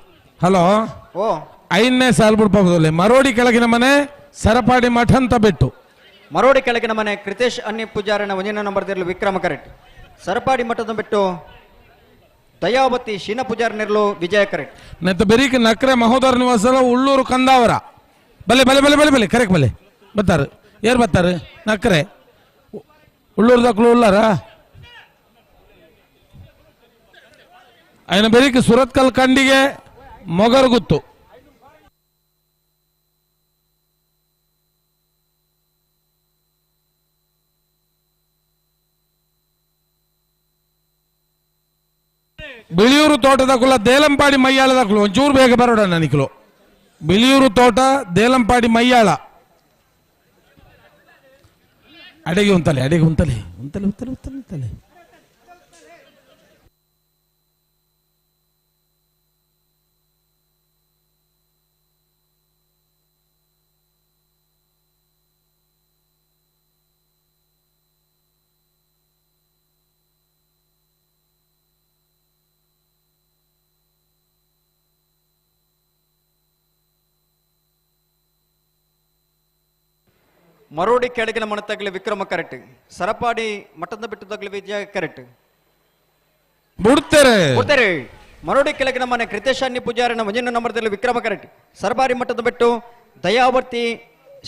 ಹಲೋ, ಓ 5ನೇ ಸಾಲ್ ಬಿಡ್ಬೋದು. ಮರೋಡಿ ಕೆಳಗಿನ ಮನೆ ಸರಪಾಡಿ ಮಠ ಅಂತ ಬಿಟ್ಟು. ಮರೋಡಿ ಕೆಳಗಿನ ಮನೆ ಕೃತೇಶ್ ಅನ್ನಿ ಪೂಜಾರನ ಒಂದಿನ ನಂಬರ್ದಿರಲು ವಿಕ್ರಮ ಕರೆಕ್ಟ್. ಸರಪಾಡಿ ಮಠದ ಬಿಟ್ಟು ದಯಾವತಿ ಶೀನ ಪೂಜಾರನಿರಲು ವಿಜಯ ಕರೆಕ್ಟ್. ನೆತ್ತ ಬೆರೀಕ್ ನಕ್ರೆ ಮಹೋದರ ನಿವಾಸ ಉಳ್ಳೂರು ಕಂದಾವರ. ಬಲೆ ಬಲೆ ಬಲೆ ಬಲೆ ಬಲೆ ಕರೆಕ್ಟ್ ಬಲೆ ಬತ್ತಾರೆ. ಏರ್ ಬತ್ತಾರೆ ನಕ್ರೆ ಉಳ್ಳೂರು ದಕ್ಕಲು ಉಳ್ಳಾರ ಅಯ್ಯನ ಬೆರೀಕ್ ಸುರತ್ಕಲ್ ಕಂಡಿಗೆ ಮೊಗರುಗುತ್ತು. ಬಿಳಿಯೂರು ತೋಟದ ಕುಲ ದೇಲಂಪಾಡಿ ಮೈಯಾಳದ ಕುಲ ಒಂಚೂರು ಬೇಗ ಬರೋಣ ನನಕಿಲು. ಬಿಳಿಯೂರು ತೋಟ ದೇಲಂಪಾಡಿ ಮೈಯಾಳ ಅಡಿಗೆ ಉಂತಲೆ ಅಡಿಗೆ ಉಂತಲೆ ಉಂತಲೆ ಉಂತಲೆ ಉಂತಲೆ ಉಂತಲೆ. ಮರೋಡಿ ಕೆಳಗಿನ ಮಣತಗಲಿ ವಿಕ್ರಮ ಕರೆಕ್ಟ್, ಸರಪಾಡಿ ಮಠದ ಬಿಟ್ಟು ತಗಲಿ ವಿಜಯ ಕರೆಕ್ಟ್. ಬಿಡ್ತಾರೆ ಬಿಡ್ತಾರೆ. ಮರೋಡಿ ಕೆಳಗಿನ ಮನೆ ಕೃತೇಶ್ ಅನ್ನಿ ಪೂಜಾರಿನ ಮುಂದಿನ ನಂಬರ್ದಲ್ಲಿ ವಿಕ್ರಮ ಕರೆಕ್ಟ್. ಸರಪಾಡಿ ಮಠದ ಬಿಟ್ಟು ದಯಾವರ್ತಿ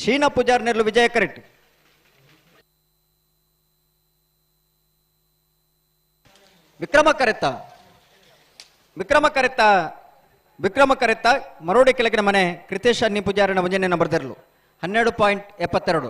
ಶೀನ ಪೂಜಾರಿನಲ್ಲೂ ವಿಜಯ correct. Vikrama correct, Vikrama correct, Vikrama ಕರೆತ್ತ. Marodi ಕೆಳಗಿನ ಮನೆ ಕೃತೇಶ್ ಅನ್ನಿ ಪೂಜಾರಿನ ಮುಂದಿನ ನಂಬರ್ದಿರಲು 12.72.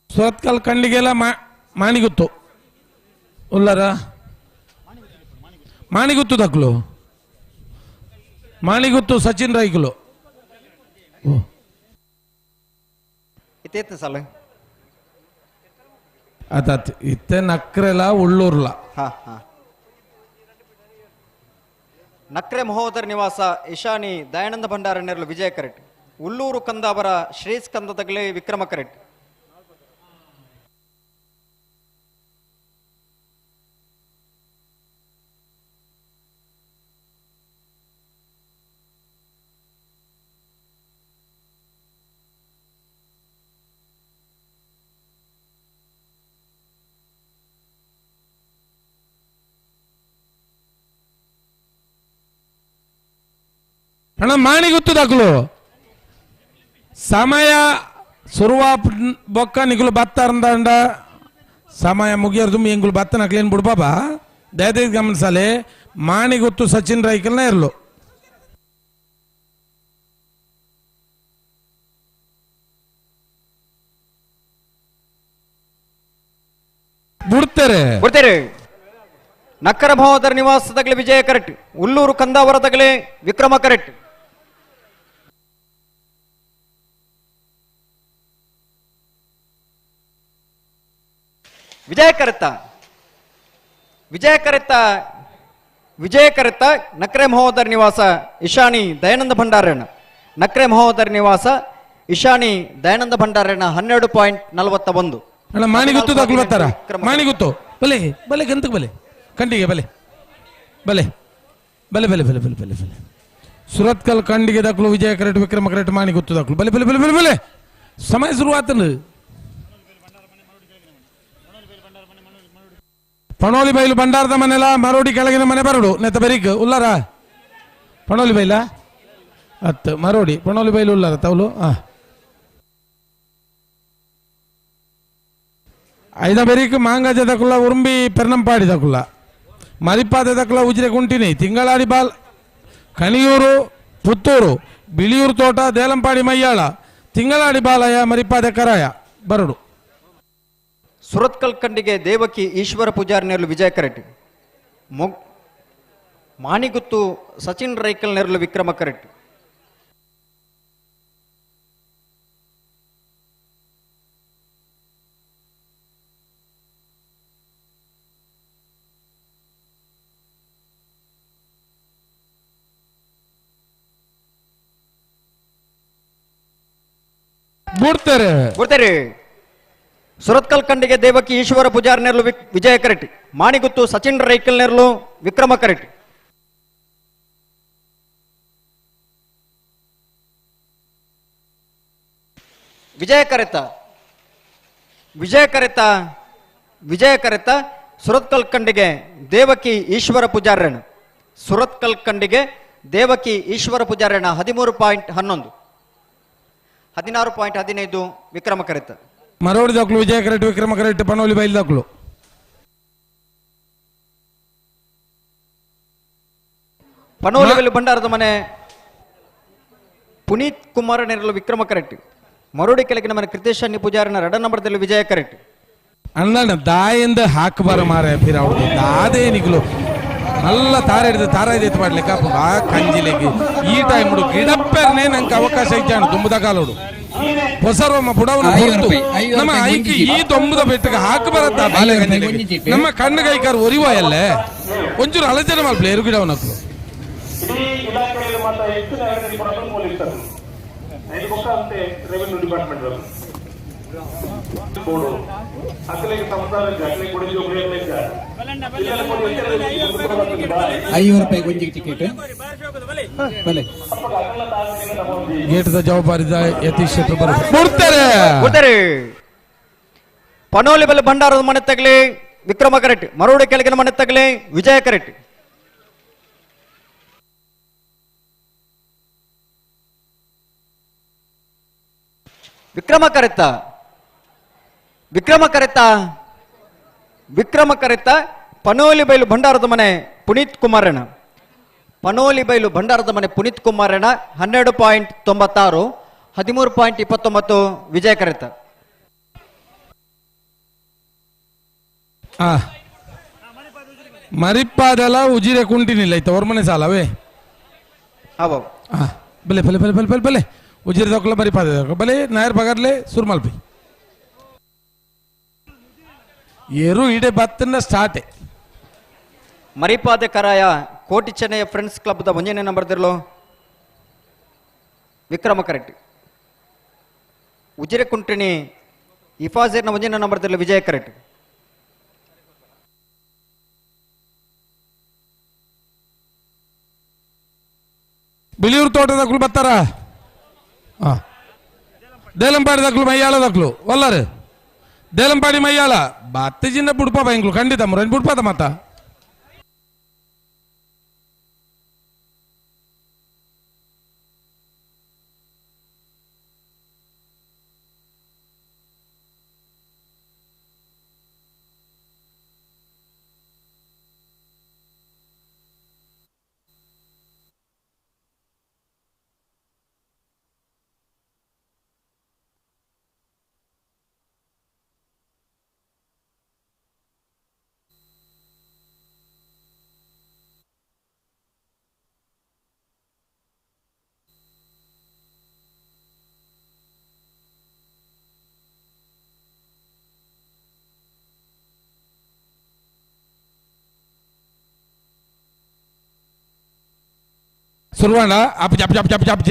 ಸುರತ್ಕಲ್ ಕಂಡಿಗೆಲ್ಲ ಮಾಣಿಗುತ್ತು ಉಲ್ಲರ ಮಾಣಿಗುತ್ತು ದಕ್ಲು ಮಾಣಿಗುತ್ತು ಸಚಿನ್ ರೈಕುಲು. ಇತ್ತೇತ್ ಸಾಲ ಆತಾತ್ ಇತ್ತೆ ನಕ್ರೆಲ ಉಳ್ಳೂರ್ಲ. ಹಾ ಹಾ ನಕ್ರೆ ಮಹೋದರ ನಿವಾಸ ಇಶಾನಿ ದಯಾನಂದ ಭಂಡಾರ ನೆರಳು ವಿಜಯ ಕರೆಕ್ಟ್. ಉಳ್ಳೂರು ಕಂದಾವರ ಶ್ರೀಸ್ಕಂದ ತಗಲೆ ವಿಕ್ರಮ ಕರೆಕ್ಟ್. ಅಣ್ಣ ಮಾಣಿಗುತ್ತು ದಾಖಲು ಸಮಯ ಸುರುವ ಬೊಕ್ಕ ನಿಗುಲು ಬತ್ತಾರಂದ ಸಮಯ ಮುಗಿಯರ್ದು ಎಂಗುಲು ಬತ್ತ ನಕ್ಲೇನು ಬಿಡ್ಬಾಬಾ. ದಯದೈದು ಗಮನಿಸಲೆ ಮಾಣಿಗುತ್ತು ಸಚಿನ್ ರೈಕಲ್ನ ಇರಲು. ಬಿಡ್ತಾರೆ ಬಿಡ್ತಾರೆ. ನಕ್ಕರ ಮಹೋದರ ನಿವಾಸ ತಗಲಿ ವಿಜಯ ಕರೆಕ್ಟ್. ಉಲ್ಲೂರು ಕಂದಾವರ ತಗಲಿ ವಿಕ್ರಮ ಕರೆಕ್ಟ್. ವಿಜಯ ಕರೆತ ವಿಜಯ ಕರೆತ ವಿಜಯ ಕರೆತ ನಕ್ರೆ ಮಹೋದರ ನಿವಾಸ ಇಶಾನಿ ದಯಾನಂದ ಭಂಡಾರಣ್ಣ ನಕ್ರೆ ಮಹೋದರ ನಿವಾಸ ಇಶಾನಿ ದಯಾನಂದ ಭಂಡಾರಣ್ಣ 12.41. ಅಣ್ಣ ಮಾಣಿಗುತ್ತು ದಾಖಲು ಬರ್ತಾರ ಮಾಣಿಗುತ್ತು ಬಲೆ ಬಲೆ ಗಂತಕ್ಕೆ ಬಲೆ ಕಂಡಿಗೆ ಬಲೆ ಬಲೆ ಬಲೆ ಬಲೆ ಬಲೆ ಬಲೆ ಬಲೆ ಬಲೆ ಸುರತ್ಕಲ್ ಕಂಡಿಗೆ ದಾಖಲು ವಿಜಯ ಕರೆಟ್ ವಿಕ್ರಮ ಕರೆಟ್ ಮಾಣಿಗುತ್ತು ದಾಖಲು ಬಲೆ ಬಲೆ ಬಲೆ ಬಲೆ ಬಲೆ ಸಮಯ ಶುರುವಾತನು. ಪಣೋಲಿ ಬೈಲು ಭಂಡಾರದ ಮನೆಲ ಮರೋಡಿ ಕೆಳಗಿನ ಮನೆ ಬರಡು ನೆತ್ತ ಬರೀಕ್ ಉಲ್ಲಾರ ಪಣೋಲಿ ಬೈಲ ಅತ್ತು ಮರೋಡಿ ಪಣೋಲಿ ಬೈಲು ಉಲ್ಲಾರ ತೌಲು. ಐದ ಬೆರೀಕ್ ಮಾಂಗಾಜ ದಕುಲ್ಲ ಉರುಂಬಿ ಪೆರ್ನಂಪಾಡಿ ದಕುಲ್ಲ ಮರಿಪಾದ ದಕುಲ್ಲ ಉಜಿರೆ ಕುಂಟಿನಿ ತಿಂಗಳಾಡಿ ಬಾಲ್ ಕಣಿಯೂರು ಪುತ್ತೂರು ಬಿಳಿಯೂರು ತೋಟ ದೇಲಂಪಾಡಿ ಮಯ್ಯಾಳ ತಿಂಗಳಾಡಿ ಬಾಲಯ ಮರಿಪಾದ ಕರಾಯ ಬರಡು. ಸುರತ್ಕಲ್ ಕಂಡಿಗೆ ದೇವಕಿ ಈಶ್ವರ ಪೂಜಾರಿ ನೆರಳು ವಿಜಯ ಕರೆಟ್ ಮಾಣಿಗುತ್ತು ಸಚಿನ್ ರೈಕಲ್ ನೆರಳು ವಿಕ್ರಮ ಕರೆಟ್. ಬುಡ್ತಾರೆ ಬುಡ್ತಾರೆ. ಸುರತ್ಕಲ್ ಕಂಡಿಗೆ ದೇವಕಿ ಈಶ್ವರ ಪೂಜಾರಿ ನೆರಳು ವಿಜಯ ಕರೆಟ್ ಮಾಣಿಗುತ್ತು ಸಚಿನ್ ರೈಕಲ್ ನೆರಳು ವಿಕ್ರಮ ಕರೆಟ್. ವಿಜಯ ಕರೆತ ವಿಜಯ ಕರೆತ ವಿಜಯ ಕರೆತ ಸುರತ್ಕಲ್ ಕಂಡಿಗೆ ದೇವಕಿ ಈಶ್ವರ ಪೂಜಾರಣ್ಣ ಸುರತ್ಕಲ್ ಕಂಡಿಗೆ ದೇವಕಿ ಈಶ್ವರ ಪೂಜಾರಣ್ಣ 13.11 16.15 ವಿಕ್ರಮ ಕರೆತ. ಮರೋಡಿ ದಾಖಲು ವಿಜಯ ಕರೆಟ್ ವಿಕ್ರಮ ಕರೆಟ್ ಪಣೋಲಿ ಬೈಲ್ ದಾಖಲು. ಪಣೋಲಿ ಭಂಡಾರದ ಮನೆ ಪುನೀತ್ ಕುಮಾರ್ ನೆರಳು ವಿಕ್ರಮ ಕರೆಟ್ ಮರೋಡಿ ಕೆಳಗಿನ ಮನೆ ಕೃತೇಶ್ ಅನ್ನಿ ಪೂಜಾರಿನ ಎರಡ ನಂಬರ್ದಲ್ಲಿ ವಿಜಯ ಕರೆಟ್. ಅಣ್ಣ ದಾಯಿಂದ ಹಾಕಬಾರ ಮಾರ ಫಿರ್ ಅವ್ರದ್ದು ದಾದೇ ನಿಗ್ಲು ನಲ್ಲ ತಾರ ಹಿಡಿದು ತಾರ ಹಿಡಿದು ಮಾಡ್ಲಿಕ್ಕೆ ಆ ಕಂಜಿಲೆಗೆ ಈ ಟೈಮ್ ಗಿಡಪ್ಪರ್ನೇ ನಂಗೆ ಅವಕಾಶ ಇದ್ದಾಣ ತುಂಬದ ಕಾಲೋಡು ಹೊಸರೋಮ ಬುಡವನ ಹೊರತು ನಮ್ಮ ಐಕಿ ಈ ದೊಂಬದ ಬೆಟ್ಟಗೆ ಹಾಕಿ ಬರತ್ತ ಬಾಲೆ ಕಂಜಿಲೆಗೆ ನಮ್ಮ ಕಣ್ಣು ಕೈಕಾರ ಒರಿವ ಅಲ್ಲೇ ಒಂಚೂರು ಅಲಚನೆ ಮಲ್ಪಲೆ ಎರು ಗಿಡವನಕ್ಲು. ₹5 ಒಂಜಿ ಟಿಕೆಟ್ ಬಲೆ ಗೇಟದ ಜವಾಬ್ದಾರಿ ಯತೀಶ್ ಶೆಟ್ಟರ್ ಬರುತ್ತೆ ಕೊಡ್ತಾರೆ. ಪನೋಲಿ ಬಲೆ ಭಂಡಾರದ ಮನೆ ತಗಲಿ ವಿಕ್ರಮ ಕರೆಟ್ ಮರೋಡಿ ಕೆಳಗಿನ ಮನೆ ತಗಲಿ ವಿಜಯ ಕರೆಟ್. ವಿಕ್ರಮ ಕರೆತ ವಿಕ್ರಮ ಕರೆತ ವಿಕ್ರಮ ಕರೆತ ಪನೋಲಿ ಬೈಲು ಭಂಡಾರದ ಮನೆ ಪುನೀತ್ ಕುಮಾರಣ್ಣ ಪನೋಲಿ ಬೈಲು ಭಂಡಾರದ ಮನೆ ಪುನೀತ್ ಕುಮಾರಣ್ಣ 12.96 13.29 ವಿಜಯ ಕರೆತ. ಮರಿಪಾದೆಲ್ಲ ಉಜಿರೆ ಕುಂಟಿನಿಲ್ಲ ಐತ ಅವ್ರ ಮನೆ ಸಾಲವೇ. ಬಲೆ ಬಲೆ ಬಲೆ ಬಲೆ ಬಲೆ ಬಲೆ ಉಜಿರೆ ದೊಕ್ಕಲ ಮರಿಪಾದ ಬಲೆ ನಾಯರ್ ಬಗರ್ಲೆ ಸುರ್ಮಲ್ಪಿ ಎರು ಇಡೆ ಬತ್ತನ್ನ ಸ್ಟಾರ್ಟೆ. ಮರಿಪಾದೆ ಕರಾಯ ಕೋಟಿ ಚೆನ್ನಯ್ಯ ಫ್ರೆಂಡ್ಸ್ ಕ್ಲಬ್ದ ಒಂದನೇ ನಂಬರ್ದಿರಲು ವಿಕ್ರಮ ಕರೆಟ್ ಉಜಿರೆ ಕುಂಟಿಣಿ ಇಫಾಜೇರ್ನ ಒಂದನೇ ನಂಬರ್ದಿರಲು ವಿಜಯ ಕರೆಟ್. ಬಿಳಿಯೂರು ತೋಟದ ಬತ್ತಾರ ದೇಲಂಪಾಡಿ ದಕ್ಲು ಮೈಯಾಳ ದಕ್ಲು ಒಲ್ಲರು ದೇಲಂಪಾಡಿ ಮೈಯಾಳ ಬತ್ತೆ ಚಿನ್ನ ಬುಡ್ಪ ಬೈಂಗ್ಲು ಖಂಡಿತ ಮುರನ್ ಬುಡ್ಪಾದ ಮಾತ. ಸುರುವಾಂಡ ಅಪ್ಪ ಅಪ್ಪ ಅಪ್ಪ ಅಪ್ಪ ಅಪ್ಪ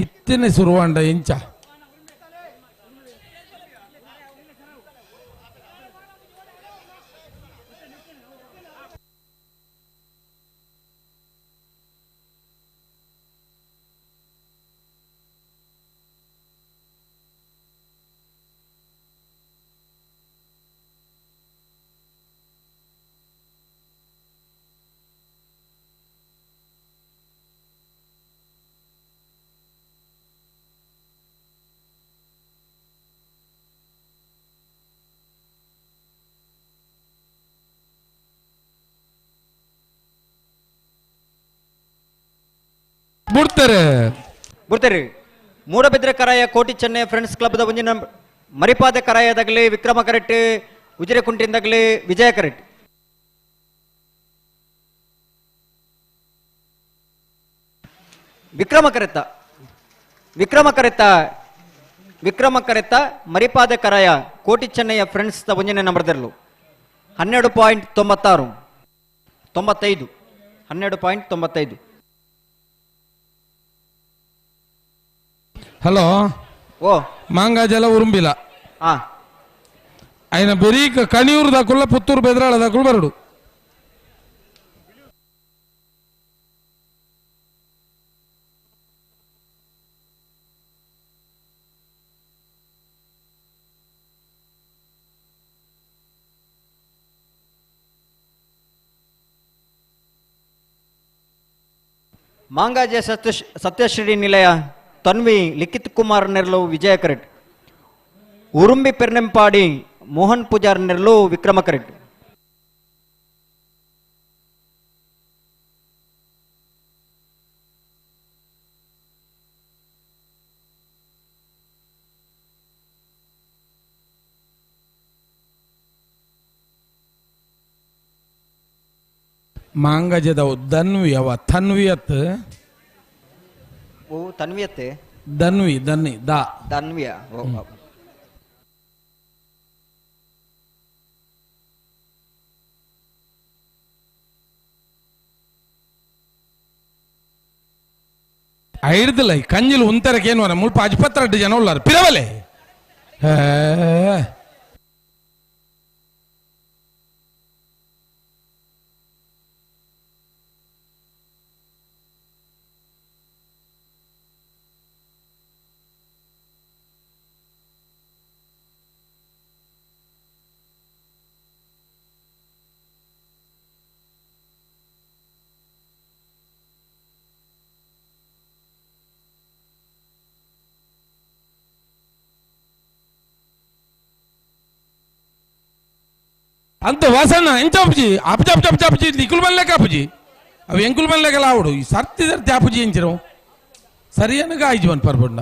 ಇತ್ತನೆ ಸುರುವಾಂಡ ಎಂಚ ಬುಡ್ತಾರೆ ಬುಡ್ತಾರೆ. ಮೂಡಬಿದ್ರೆ ಕರಾಯ ಕೋಟಿ ಚೆನ್ನೈ ಫ್ರೆಂಡ್ಸ್ ಕ್ಲಬ್ದ ಒಂಜಿನ ಮರಿಪಾದ ಕರಾಯದಾಗಲಿ ವಿಕ್ರಮ ಕರೆಕ್ಟ್, ಉಜಿರೆ ಕುಂಟಿಂದಾಗಲಿ Vijaya correct. Vikrama correct Vikrama correct Vikrama correct Maripade Karaya Koti Chennayya friends the ಒಂಜಿನ ನಂಬರ್ದಿರಲು 12.96 95 12.95. Hello ಓ ಮಾಂಗಾಜಲ ಉರುಂಬಿಲ ಆಯ್ನ ಬೆರೀಕ ಕಣಿಯೂರು ದಾಕುಲ್ಲ ಪುತ್ತೂರು ಬೆದ್ರಾಳ ದಾಕುಲ್ ಬರಡು. ಮಾಂಗಾಜೆ ಸತ್ಯಶ್ರೀ ನಿಲಯ ತನ್ವಿ ಲಿಖಿತ್ ಕುಮಾರ್ ನೆರಳು ವಿಜಯ ಕರೆಕ್ಟ್, ಉರುಂಬಿ ಪೆರ್ನೆಂಪಾಡಿ ಮೋಹನ್ ಪೂಜಾರ್ ನೆರಳು ವಿಕ್ರಮ ಕರೆಕ್ಟ್. ಮಾಂಗಜದವು ಧನ್ವಿ ಅವ ತನ್ವಿಯತ್ ಓ ತನ್ವಿಯತ್ತೆ ಧನ್ವಿ ಧನ್ವಿ ದಾ ಧನ್ವಿಯ. ಐಡ್ದಿಲ್ಲ ಈ ಕಂಜಿಲ್ ಉಂತರಕ್ಕೆ ಏನು ಮುಲ್ಪ ಅಜ್ಪತ್ರ ಜನ ಉಳ್ಳಾರ ಪಿರವಲೆ. ಅಂತ ವಾಸನ ಎಂಚ ಅಪ್ಪುಜಿ ಅಪ್ಪಜ ಅಪ್ಪಜ ಅಪ್ಪಜ ಅಪ್ಪಜಿ ಇಕ್ಕುಲು ಬನ್ಲೇಕ ಅಪ್ಪುಜಿ ಅವು ಎಂಕುಲು ಬನ್ಲೇಕಲ್ಲ ಆವಡು ಈ ಸರ್ತಿ ಸರ್ತಿ ಅಪ್ಪುಜಿ ಎಂಚಿರು ಸರಿಯನಗ ಆಯ್ಜು ಬನ್ ಪರ್ಬಂಡ.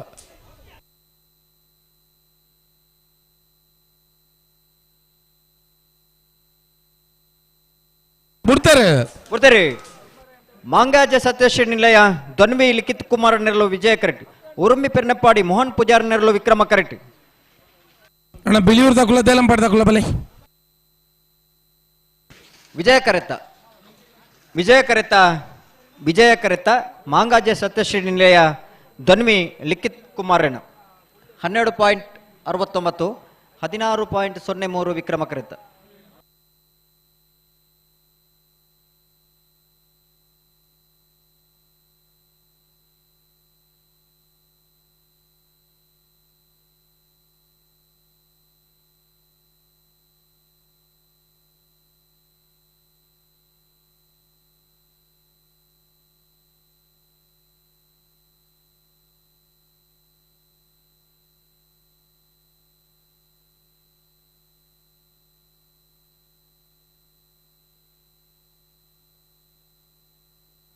ಬಿಡ್ತಾರೆ ಬಿಡ್ತಾರೆ. ಮಾಂಗಾಜ ಸತ್ಯಶ್ರೀ ನಿಲಯ ಧ್ವನ್ವಿ ಲಿಖಿತ್ ಕುಮಾರ್ ನೆರಳು ವಿಜಯ ಕರೆಕ್ಟ್, ಉರುಂಬಿ ಪೆರ್ನೆಪ್ಪಾಡಿ ಮೋಹನ್ ಪೂಜಾರ್ ನೆರಳು ವಿಕ್ರಮ ಕರೆಕ್ಟ್. ಅಣ್ಣ ಬಿಳಿಯೂರು ದಾಕುಲ ದೇಲಂಪಾಡಿ ದಾಕುಲ ಬಲೆ ವಿಜಯ ಕರೆತ್ತ ವಿಜಯ ಕರೆತ್ತ ವಿಜಯ ಕರೆತ್ತ ಮಾಂಗಾಜೆ ಸತ್ಯಶ್ರೀ ನಿಲಯ ಧ್ವನ್ವಿ ಲಿಖಿತ್ ಕುಮಾರಣ್ಣ 12.69 16.03 ವಿಕ್ರಮ ಕರೆತ್ತ.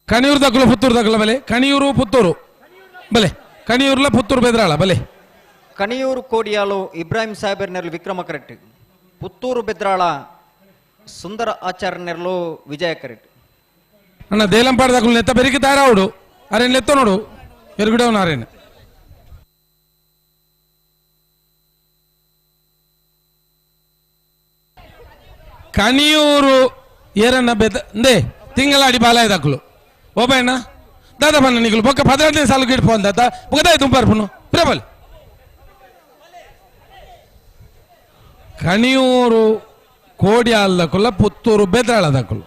ಕಣಿಯೂರು ದಾಕುಲ ಪುತ್ತೂರು ದಾಕುಲ ಬಲೆ ಕಣಿಯೂರು ಪುತ್ತೂರು ಬಲೆ ಕಣಿಯೂರ್ಲ ಪುತ್ತೂರು ಬೆದ್ರಾಳ ಬಲೆ ಕಣಿಯೂರು ಕೋಡಿಯಾಲು ಇಬ್ರಾಹಿಂ ಸಾಹೇಬರ್ ನೆರಳು ವಿಕ್ರಮ ಕರೆಕ್ಟ್, ಪುತ್ತೂರು ಬೆದ್ರಾಳ ಸುಂದರ ಆಚಾರ್ಯ ನೆರಳು ವಿಜಯ ಕರೆಕ್ಟ್. ಅಣ್ಣ ದೇಲಂಪಾಡಿ ದಾಕುಲ ನೆತ್ತ ಬೆರಿಕೆ ತಯಾರಾవుಡು ಅರೇನು ಲೆತ್ತ ನೋಡು ಎರುಗುಡವನ ಅರೇನು. ಕಣಿಯೂರು ಏರನ್ನ ಬೆದ ಅಂದೇ ತಿಂಗಳಾಡಿ ಬಾಲಾಯ ದಾಕುಲು ಓಬಣ್ಣ ದಾದ ಬನ್ನ ನಿಕುಲು ಬೊಕ್ಕ 12ನೇ ಸಾಲು ಗಿಡ್ಪು ಅಂದಾತ ಬೊಕ್ಕ ದುಂಪಾರ್ಪುನು ಪ್ರಬಲ್ ಕಣಿಯೂರು ಕೋಡಿಯಾಲದಕುಲ್ಲ ಪುತ್ತೂರು ಬೆದ್ರಾಳದಕುಲು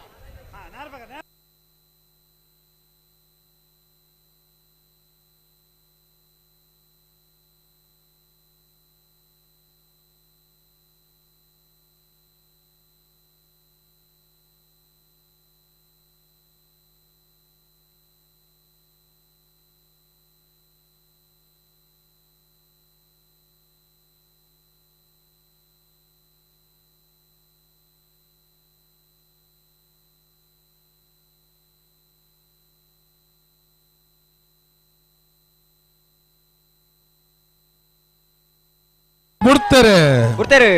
ಬಿಡ್ತಾರೆ.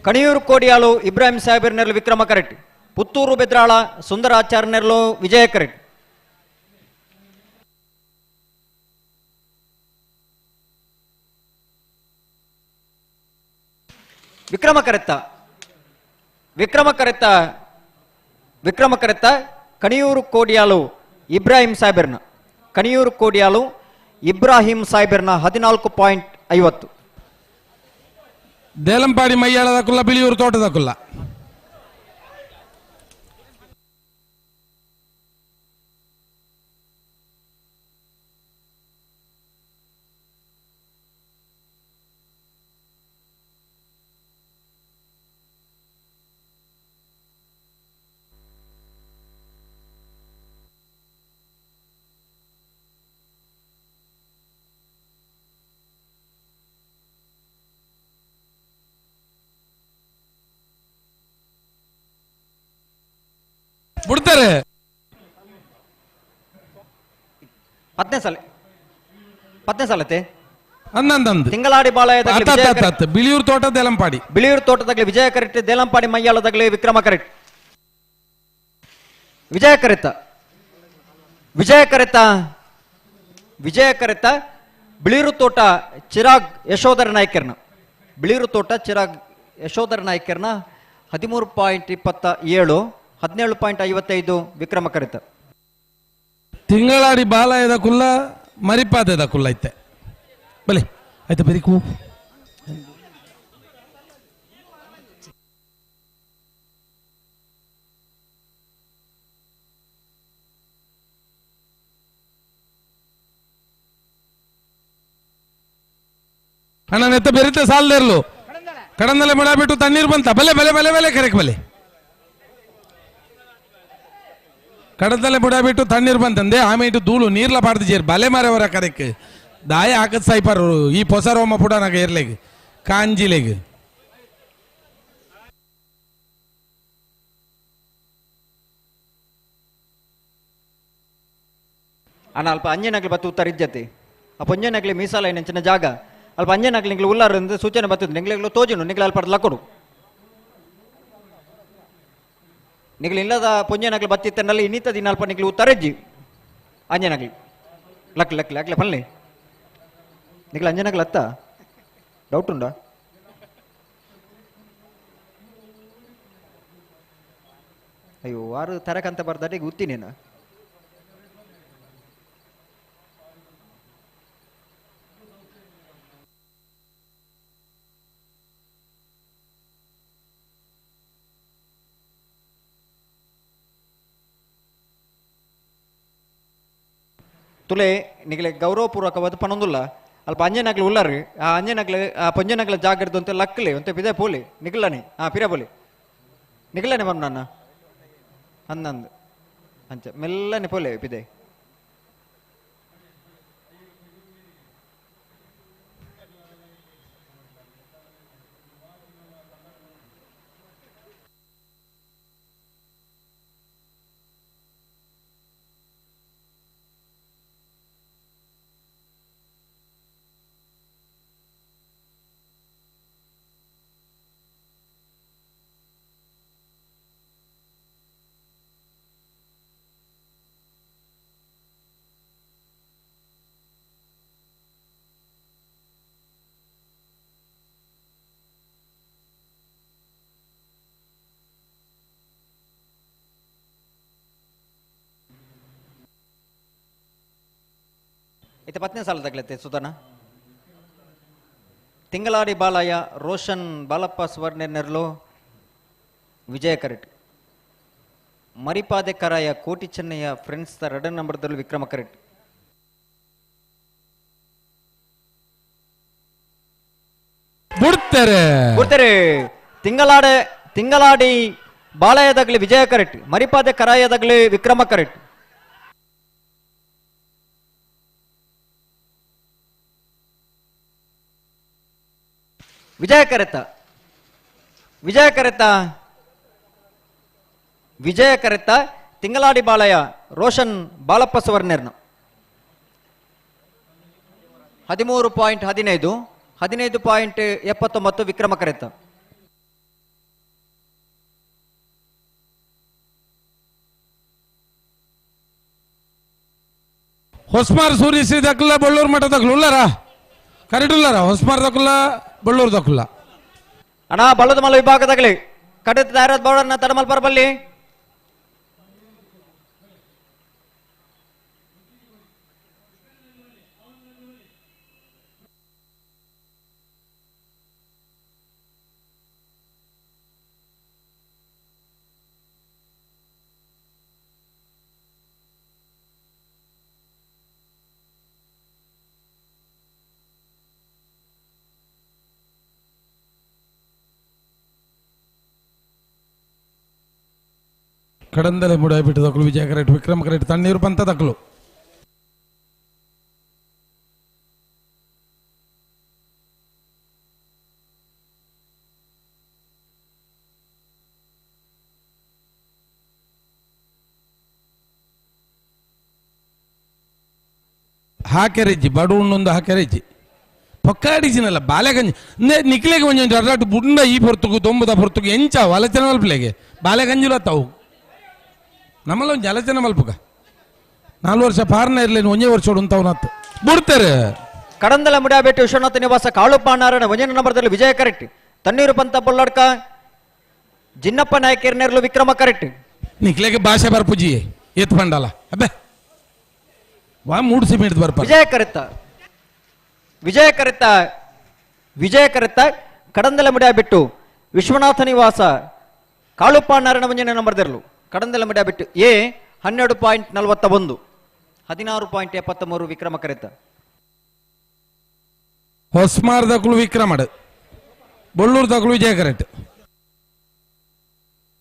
ಕಣಿಯೂರು ಕೋಡಿಯಾಳು ಇಬ್ರಾಹಿಂ ಸಾಹೇಬರ್ನೆರ್ಲು ವಿಕ್ರಮ ಕರೆಕ್ಟ್, ಪುತ್ತೂರು ಬೆದ್ರಾಳ ಸುಂದರ ಆಚಾರ್ಯನೆರ್ಲು ವಿಜಯ correct. Vikrama correct Vikrama correct Vikrama ಕರೆತ್ತ Kaniyur ಕೋಡಿಯಾಳು Ibrahim ಸಾಹೇಬರ್ನ Kaniyur ಕೋಡಿಯಾಳು Ibrahim ಸಾಹೇಬರ್ನ 14.50. Delampady ಮೈಯಾಳದಕ್ಕುಲ್ಲ Biliyur ತೋಟದಕ್ಕುಲ್ಲ ಬಿಡ್ತಾರೆ. 10ನೇ ಸಲ 10ನೇ ಸಲತೆ ಹನ್ನೊಂದು ತಿಂಗಳಾಡಿ ಬಾಳ ಬಿಳಿಯೂರು ತೋಟ ದೇಲಂಪಾಡಿ ಬಿಳಿಯೂರು ತೋಟದಾಗಲಿ ವಿಜಯ ಕರೆಕ್ಟ್, ದೇಲಂಪಾಡಿ ಮೈಯಾಳದಾಗಲಿ ವಿಕ್ರಮ ಕರೆಕ್ಟ್. ವಿಜಯ ಕರೆತ ವಿಜಯ ಕರೆತ ವಿಜಯ ಕರೆತ ಬಿಳಿಯೂರು ತೋಟ ಚಿರಾಗ್ ಯಶೋಧರ ನಾಯ್ಕರ್ನ ಬಿಳಿಯೂರು ತೋಟ ಚಿರಾಗ್ ಯಶೋಧರ ನಾಯ್ಕರ್ನ 13.27 17.55 ವಿಕ್ರಮ ಕರೆತ. ತಿಂಗಳಾಡಿ ಬಾಲಯದ ಕುಲ್ಲ ಮರಿಪಾದದ ಕುಲ್ಲ ಐತೆ ಬಲೆ ಆಯ್ತಾ ಬರೀಕು. ಅಣ್ಣ ನೆತ್ತ ಬೆರಿತ ಸಾಲದಿರ್ಲು ಕಡಂದಲೆ ಮಳೆ ಬಿಟ್ಟು ತಣ್ಣೀರು ಬಂತ ಬಲೆ ಬಲೆ ಬಲೆ ಬಲೆ ಕರೆಕ್ ಬಲೆ ಕಡದಲ್ಲೇ ಬುಡ ಬಿಟ್ಟು ತಣ್ಣೀರು ಬಂತಂದೆ ಆಮೇಲೆ ಧೂಳು ನೀರ್ಲ ಪಾಡ್ದು ಜೇರ್ ಬಲೆ ಮಾರವರ ಕರೆಕ್ ದಾಯ ಹಾಕದ್ ಸಾಯ್ಪಾರು ಈ ಪೊಸರೋಮ ಪುಡನಾಗ ಇರ್ಲೆಗ್ ಕಾಂಜಿಲೆಗ್ ಅಣ್ಣ ಅಲ್ಪ ಅಂಜನಗ್ಲಿ ಬತ್ತು ಉತ್ತರಿಜ್ಜತೆ ಆ ಪೊಂಜನಗ್ಲಿ ಮೀಸಾಲ ನೆಂಚಿನ ಜಾಗ ಅಲ್ಪ ಅಂಜನಗ್ಲಿ ನಿಂಗ್ಲು ಉಲ್ಲಾರ ಸೂಚನೆ ಬರ್ತದೆ ನಿಂಗ್ಲೆಗ್ಲು ತೋಜುನು ನಿಂಗ್ಲ ಅಲ್ಪ ಲಕೊಡು ನಿಗ್ಲು ಇಲ್ಲದ ಪೊಂಜನಗ್ಲು ಬತ್ತಿತ್ತನಲ್ಲಿ ಇನ್ನಿತ ದಿನ ಅಲ್ಪ ನಿಗ್ಲು ಉತ್ತರಜ್ಜಿ ಅಂಜನಗ್ಲಿ ಲಕ್ ಲಕ್ ಲಕ್ಲೆ ಪಲ್ಲೆ ನಿಗ್ಲು ಅಂಜನಗ್ಲು ಅತ್ತ ಡೌಟ್ ಉಂಡಾ? ಅಯ್ಯೋ ಆರು ತರಕಂತ ಬರ್ದಾಟ ಈಗ ಉತ್ತೀನೇನು ತುಲೆ ನಿಗಲೆ ಗೌರವಪೂರ್ವಕವಾದ ಪನೊಂದುಲ್ಲ ಅಲ್ಪ ಅಂಜನಗ್ಲು ಉಲ್ಲಾರು ಆ ಅಂಜನಗ್ಲು ಆ ಪೊಂಜನಗ್ಲ ಜಾಗ್ರತೆ ಅಂತ ಲಕ್ಲೆ ಅಂತ ಪಿದೆ ಪೋಲಿ ನಿಗ್ಲನೆ ಆ ಪಿರ ಪೋಲಿ ನಿಗ್ಲನೆ ಬಮ್ ನನ್ನ ಹನ್ನೊಂದು ಅಂಚ ಮೆಲ್ಲನೆ ಪೋಲೆ ಪಿದೆ ಇತ್ತೆ ಪತ್ನಿ ಸಾಲ ತಗ್ಲತ್ತೆ ಸುಧನ. ತಿಂಗಳಾಡಿ ಬಾಲಯ್ಯ ರೋಷನ್ ಬಾಲಪ್ಪ ಸ್ವರ್ಣೆರ್ಲು ವಿಜಯ ಕರೆಟ್. ಮರಿಪಾದೆ ಕರಾಯ ಕೋಟಿ ಚೆನ್ನಯ್ಯ ಫ್ರೆಂಡ್ಸ್ the ರಡನ್ ನಂಬರ್ದಲ್ಲಿ ವಿಕ್ರಮ ಕರೆಟ್. ಬುಡ್ತಾರೆ ಬುಡ್ತಾರೆ. ತಿಂಗಳಾಡಿ ಬಾಲಯ್ಯದಾಗಲಿ ವಿಜಯ ಕರೆಟ್, ಮರಿಪಾದೆ ಕರಾಯದಾಗಲಿ ವಿಕ್ರಮ ಕರೆಟ್. ವಿಜಯ ಕರೆತ ವಿಜಯ ಕರೆತ ವಿಜಯ ಕರೆತ ತಿಂಗಳಾಡಿ ಬಾಲಯ್ಯ ರೋಷನ್ ಬಾಲಪ್ಪ ಸುವರ್ಣರ್ನ 13.15 15.79 ವಿಕ್ರಮ ಕರೆತ. ಹೊಸ್ಮಾರ್ ಸೂರ್ಯಶ್ರೀ ದಕ್ಕಲ್ಲ ಬಳ್ಳೂರು ಮಠ ದಕ್ಕಲು ಉಳ್ಳಾರ ಕರೆಕ್ಟ್ ಉಳ್ಳಾರ ಹೊಸ್ಮಾರ್ ದಕ್ಕಲ್ಲ ಬಳ್ಳೂರು ದಕ್ಕಲ್ಲ. ಅಣ್ಣ ಬಳ್ಳದ ಮಲ್ಲ ವಿಭಾಗದಾಗಲಿ ಕಡಿತ ತಯಾರಾದ ಬೌಡರ್ನ ತಡಮಲ್ ಬರಬಲ್ಲಿ. ಕಡಂದಲೆ ಮುಡಾಯ್ಬಿಟ್ಟು ದಕ್ಕಲು ವಿಜಯ ಕರೆಕ್ಟ್ ವಿಕ್ರಮ ಕರೆಕ್ಟ್ ತಣ್ಣೀರು ಪಂತ ದಕ್ಕಲು. ಹಾಕೆರೆಜ್ಜಿ ಬಡು ಉಣ್ಣೊಂದು ಹಾಕೆರೆಜ್ಜಿ ಪೊಕ್ಕಾಡಿಜಿನಲ್ಲ ಬಾಲೆಗಂಜಿ ನಿಕ್ಲೆಗೆ ಒಂಜೊಂಜಿ ಅರ್ಲಾಟು ಬುಂಡ ಈ ಪೊರ್ತುಗು ದೊಂಬುದ ಪೊರ್ತುಗು ಎಂಚ ಅಲಚನ ಮಲ್ಪಲೆಗೆ ಬಾಲೆಗಂಜಿಲ ತಾವು ನಮ್ಮಲ್ಲ ಒಂಜಿ ಅಲಚನ ಮಲ್ಪುಗ 4 ವರ್ಷ ಪಾರ್ನ ಇರಲಿ ಒಂಜೇ ವರ್ಷ ಉಂಟವನತ್ತು ಬಿಡ್ತಾರೆ. ಕಡಂದಲ ಮುಡಿಯಾಬೆಟ್ಟು ವಿಶ್ವನಾಥ ನಿವಾಸ ಕಾಳುಪ್ಪ ನಾರಾಯಣ ಒಂಜನೇ ನಂಬರ್ದಲ್ಲಿ ವಿಜಯ ಕರೆಕ್ಟ್, ತಣ್ಣೀರು ಪಂತ ಬೊಳ್ಳಡ್ಕ ಜಿನ್ನಪ್ಪ ನಾಯಕರ್ನೇರ್ಲು ವಿಕ್ರಮ ಕರೆಕ್ಟ್. ನಿಕ್ಲೆಗೆ ಭಾಷೆ ಬರ್ಪುಜಿ ಎತ್ ಬಂಡಲ್ಲ ಅಬ್ಬೆ ವಾ ಮೂಡು ಸಿಮೆಂಟ್ ಬರ್ಪ. ವಿಜಯ ಕರೆತ್ತ ವಿಜಯ ಕರೆತ್ತ ವಿಜಯ ಕರೆತ್ತ ಕಡಂದಲ ಮುಡಿಯಾಬೆಟ್ಟು ವಿಶ್ವನಾಥ ನಿವಾಸ ಕಾಳುಪ್ಪ ನಾರಾಯಣ ಒಂಜನೇ ನಂಬರ್ದಿರಲು ಕಡಂದಲ ಮುಡಿಯಾಬೆಟ್ಟು ಎ 12.41 16.73 ವಿಕ್ರಮ ಕರೆತ. ಹೊಸ್ಮಾರ್ ದಕ್ಕಲು ವಿಕ್ರಮಡ್ ಬೊಳ್ಳೂರು ದಕ್ಕಲು ವಿಜಯ ಕರೆಕ್ಟ್.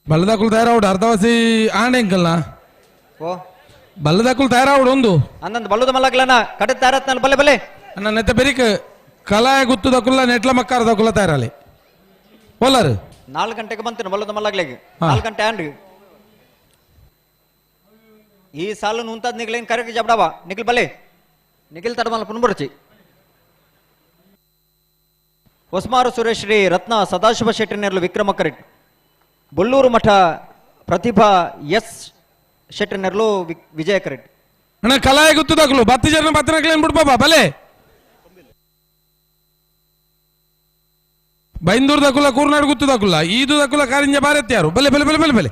ಬಲ್ಲದಕ್ಕಲು ತಯಾರಾವಡು ಅರ್ಧವಾಸಿ ಆಣೆಂಕಲ್ನ ಓ ಬಲ್ಲದಕ್ಕಲು ತಯಾರಾವಡು ಒಂದು ಅಂದಂದು ಬಲ್ಲದ ಮಲ್ಲಗ್ಲನ ಕಡೆ ತಯಾರತ್ನಲ್ಲ ಬಲ್ಲೆ ಬಲ್ಲೆ ಅನ್ನ ನೆತ್ತ ಬೆರಿಕ್ ಕಲಾಯ ಗುತ್ತು ದಕ್ಕುಲ್ಲ ನೆಟ್ಲ ಮಕ್ಕಾರ ದಕ್ಕುಲ್ಲ ತಯಾರಾಲಿ ಒಲ್ಲರು 4 ಗಂಟೆಗೆ ಬಂತು ಬಲ್ಲದ ಮಲ್ಲಗ್ಲೆಗೆ 4 ಗಂಟೆ ಆಂಡ್ ಈ ಸಾಲು ನುಂತಾದ್ ನಿಗ್ಲೇನ್ ಕರೆಕ್ಟ್ ಜಬಡಾವ ನಿಖಿಲ್ ಬಲ್ಲೆ ನಿಖಿಲ್ ತಡಮಲ್ಲ ಪುನ್ಬರ್ಚಿ. ಹೊಸ್ಮಾರು ಸುರೇಶ್ರೀ ರತ್ನ ಸದಾಶಿವ ಶೆಟ್ಟಿನೇರ್ಲು ವಿಕ್ರಮ ಕರೆಕ್ಟ್, ಬೊಳ್ಳೂರು ಮಠ ಪ್ರತಿಭಾ ಎಸ್ ಶೆಟ್ಟಿನೇರ್ಲು ವಿಜಯ ಕರೆಕ್ಟ್. ಅಣ್ಣ ಕಲಾಯ ಗುತ್ತು ದಕ್ಕಲು ಬತ್ತಿ ಜನ ಬತ್ತನಕ್ಲೇನ್ ಬಿಡ್ಬಾ ಬಲೆ ಬೈಂದೂರು ದಕ್ಕುಲ್ಲ ಕೂರ್ನಾಡು ಗುತ್ತು ದಕ್ಕುಲ್ಲ ಈದು ದಕ್ಕುಲ್ಲ ಕಾರಿಂಜ ಬಾರತ್ಯಾರು ಬಲೆ ಬಲೆ ಬಲೆ ಬಲೆ ಬಲೆ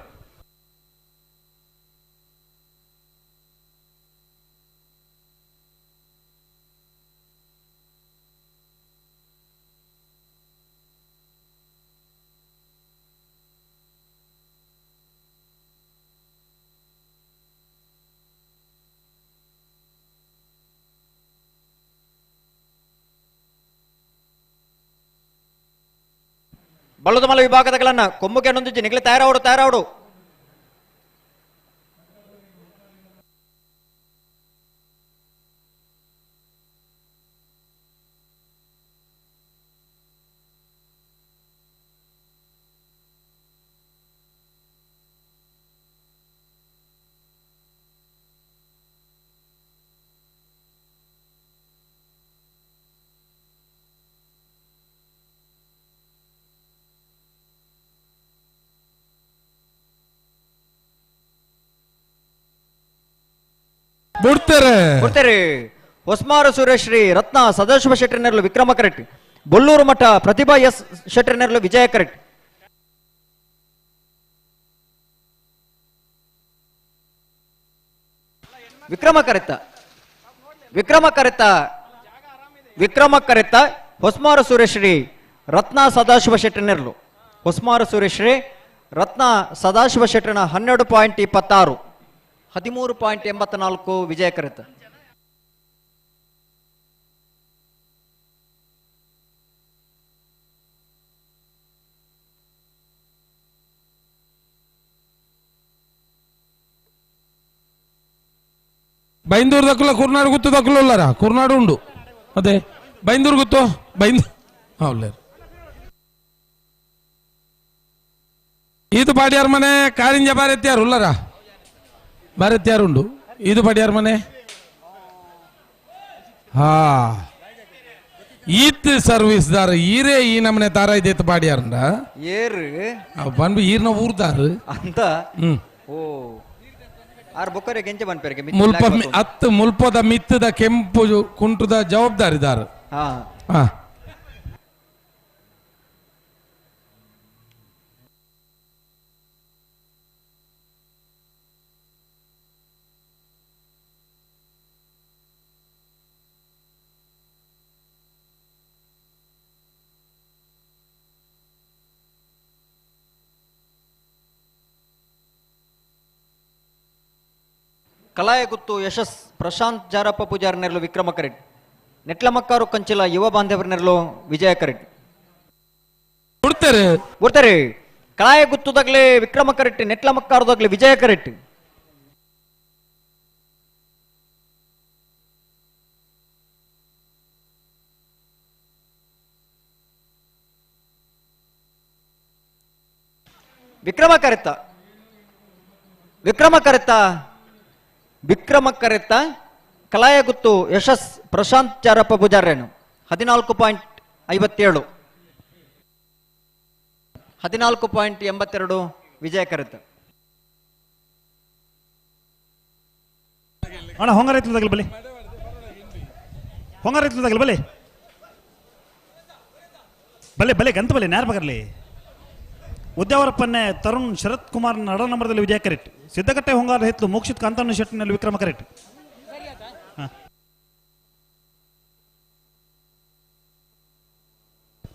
ಬಳ್ಳದಮಲ ವಿಭಾಗದಗಳನ್ನ ಕೊಮ್ಮುಗೆ ನೊಂದಿಜ್ಜಿ ನಿಗಲಿ ತಯಾರಾವಡು ತಯಾರಾವಡು. ಬಿಡ್ತಾರೆ ಬಿಡ್ತಾರೆ. ಹೊಸ್ಮಾರು ಸುರೇಶ್ರೀ ರತ್ನ ಸದಾಶಿವ ಶೆಟ್ಟರ್ನೆರ್ಲು ವಿಕ್ರಮ ಕರೆಕ್ಟ್, ಬೊಳ್ಳೂರು ಮಠ ಪ್ರತಿಭಾ ಎಸ್ ಶೆಟ್ಟರ್ನೆರ್ಲು ವಿಜಯ ಕರೆಕ್ಟ್. ವಿಕ್ರಮ ಕರೆತ್ತ ವಿಕ್ರಮ ಕರೆತ ವಿಕ್ರಮ ಕರೆತ ಹೊಸ್ಮಾರು ಸುರೇಶ್ರೀ ರತ್ನ ಸದಾಶಿವ ಶೆಟ್ಟನೆರ್ಲು ಹೊಸ್ಮಾರು ಸುರೇಶ್ರೀ ರತ್ನ ಸದಾಶಿವ ಶೆಟ್ಟನ 12.26 13.84 ವಿಜಯ ಕರೆತ. ಬೈಂದೂರು ದಕ್ಕುಲ ಕುರ್ನಾಡು ಗುತ್ತು ದಕ್ಕುಲ ಉಲ್ಲಾರ ಕುರ್ನಾಡು ಉಂಡು ಅದೇ ಬೈಂದೂರು ಗುತ್ತು ಬೈಂದೂರು ಹೌಲ್ಲೇರು ಇದು ಪಾಡಿಯಾರ ಮನೆ ಕಾರಿಂಜ ಬಾರೆತ್ಯಾರು ಉಲ್ಲರ ಬಾರೆತ್ಯಾರು ಉಂಡು ಇದು ಪಾಡಿಯಾರ ಮನೆ ಹಾ ಈತ್ ಸರ್ವಿಸ್ ದಾರ ಈರೇ ಈ ನಮ್ಮನೆ ತಾರ ಇದೇತ್ ಪಾಡಿಯಾರಂಡ ಏರು ಬಂದು ಈರ್ನ ಊರ್ದಾರು ಅಂತ ಓ ಆರ್ ಬೊಕ್ಕರೆ ಗೆಂಚೆ ಬನ್ಪೇರಿಗೆ ಮುಲ್ಪ ಅತ್ತು ಮುಲ್ಪದ ಮಿತ್ತದ ಕೆಂಪು ಕುಂಟುದ ಜವಾಬ್ದಾರಿದಾರ. ಹಾ ಹಾ ಕಲಾಯಗುತ್ತು ಯಶಸ್ ಪ್ರಶಾಂತ್ ಜಾರಪ್ಪ ಪೂಜಾರ್ ನೆರಳು ವಿಕ್ರಮ ಕರೆಡ್ ನೆಟ್ಲಮಕ್ಕಾರು ಕಂಚಿಲ ಯುವ ಬಾಂಧವರ ನೆರಳು ವಿಜಯ ಕರೆಡ್ ಕೊಡ್ತಾರೆ ಕೊಡ್ತಾರೆ. ಕಲಾಯಗುತ್ತುದಾಗ್ಲೇ ವಿಕ್ರಮ ಕರೆಕ್ಟ್ ನೆಟ್ಲಮಕ್ಕಾರದಾಗ್ಲೇ ವಿಜಯ ಕರೆಕ್ಟ್. ವಿಕ್ರಮ ಕರೆತ ವಿಕ್ರಮ ಕರೆತ ವಿಕ್ರಮ ಕರೆತ ಕಲಾಯಗುತ್ತು ಯಶಸ್ ಪ್ರಶಾಂತ್ ಚಾರಪ್ಪ ಪೂಜಾರೇನು 14.57 14.82 ವಿಜಯ ಕರೆತ. ಅಣ್ಣ ಹೊಂಗಾರ ಬಲಿ ಹೊಂಗಾರ ಬಲಿ ಬಲೆ ಬಲೆ ಗಂತ ಬಲೆ ನ್ಯಾರ ಬಗರ್ಲಿ ಉದ್ಯಾವರಪ್ಪನ್ನೇ ತರುಣ್ ಶರತ್ ಕುಮಾರ್ ನಡ ನಂಬರದಲ್ಲಿ ವಿಜಯ ಕರೆಕ್ಟ್ ಸಿದ್ದಕಟ್ಟೆ ಹೊಂಗಾರ ಹಿತ್ಲು ಮೋಕ್ಷಿತ್ ಕಾಂತಣ್ಣ ಶೆಟ್ಟಿನಲ್ಲಿ ವಿಕ್ರಮ ಕರೆಕ್ಟ್.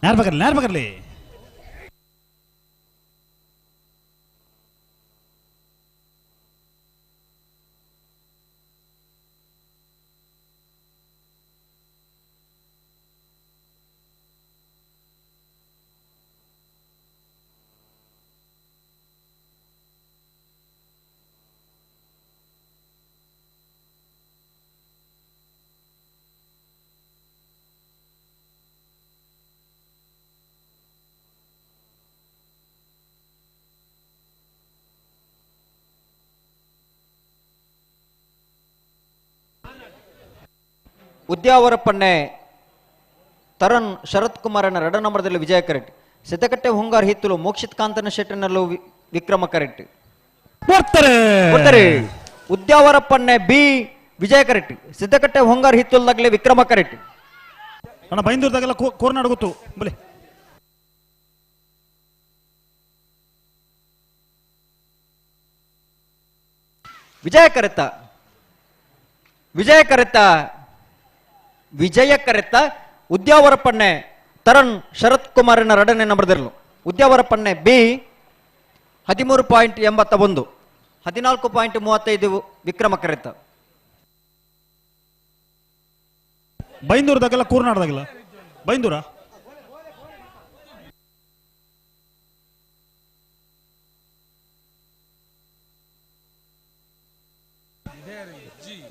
ನ್ಯಾರ ಬಗರ್ಲಿ ನ್ಯಾರ ಬಗರ್ಲಿ ಉದ್ಯಾವರಪ್ಪನ್ನೇ ತರುಣ್ ಶರತ್ ಕುಮಾರನ ಎರಡ ನಂಬರದಲ್ಲಿ ವಿಜಯ ಕರೆಕ್ಟ್ ಸಿದ್ದಕಟ್ಟೆ ಹೊಂಗಾರ್ ಹಿತ್ತಲು ಮೋಕ್ಷಿತ್ ಕಾಂತನ ಶೆಟ್ಟನಲ್ಲೂ ವಿಕ್ರಮ ಕರೆಕ್ಟ್ ಕೊಡ್ತಾರೆ. ಉದ್ಯಾವರಪ್ಪನ್ನೇ ಬಿ ವಿಜಯ ಕರೆಕ್ಟ್ ಸಿದ್ದಕಟ್ಟೆ ಹೊಂಗಾರ್ ಹಿತ್ತಲದಾಗಲೇ ವಿಕ್ರಮ ಕರೆಕ್ಟ್. ಅಣ್ಣ ಬೈಂದೂರ್ದಾಗೆಲ್ಲ ಕೋರ್ನಾಡು ಗೊತ್ತು ಬಲಿ ವಿಜಯ ಕರೆತ ವಿಜಯ ಕರೆತ ವಿಜಯ ಕರೆತ ಉದ್ಯಾವರಪ್ಪನ್ನೇ ತರುಣ್ ಶರತ್ ಕುಮಾರನ ಎರಡನೇ ನಂಬರದಿರಲು ಉದ್ಯಾವರಪ್ಪನ್ನೇ ಬಿ 13.81 14.35 ವಿಕ್ರಮ ಕರೆತ. ಬೈಂದೂರ್ದಾಗೆಲ್ಲ ಕೂರ್ನಾಡ್ದಾಗೆಲ್ಲ ಬೈಂದೂರ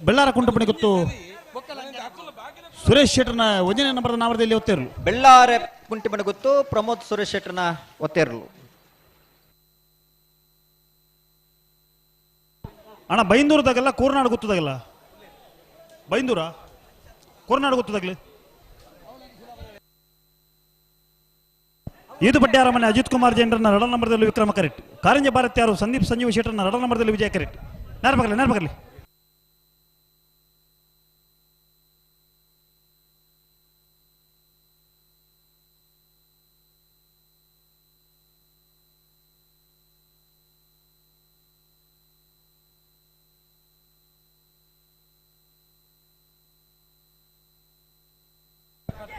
ಬೆಳ್ಳಾರ ಕುಂಟಪಣಿ ಗೊತ್ತು ಸುರೇಶ್ ಶೆಟ್ಟರ್ನ ಒಂದನೇ ನಂಬರ್ ನಾಮದಲ್ಲಿ ಒತ್ತೇರಲು ಬೆಳ್ಳಾರೆ ಕುಂಟಿಮಣಿ ಗೊತ್ತು ಪ್ರಮೋದ್ ಸುರೇಶ್ ಶೆಟ್ಟರ್ನ ಒತ್ತೇರಲು. ಅಣ್ಣ ಬೈಂದೂರ್ದಾಗೆಲ್ಲ ಕೂರ್ನಾಡು ಗೊತ್ತದಾಗಲ್ಲ ಬೈಂದೂರ ಕೂರ್ನಾಡು ಗೊತ್ತದಾಗಲಿ ಇದು ಬಡ್ಡಿ ಮನೆ ಅಜಿತ್ ಕುಮಾರ್ ಜೈನರನ್ನ ಎರಡ ನಂಬರ್ದಲ್ಲಿ ವಿಕ್ರಮ ಕರೆಕ್ಟ್ ಕಾರಂಜ ಭಾರತ್ಯಾರು ಸಂದೀಪ್ ಸಂಜೀವ ಶೆಟ್ಟರ್ನ ಎರಡ ನಂಬರ್ದಲ್ಲಿ ವಿಜಯ ಕರೆಕ್ಟ್. ನೇರ ಬಗಲಿ ನೇರ ಬಗಲಿ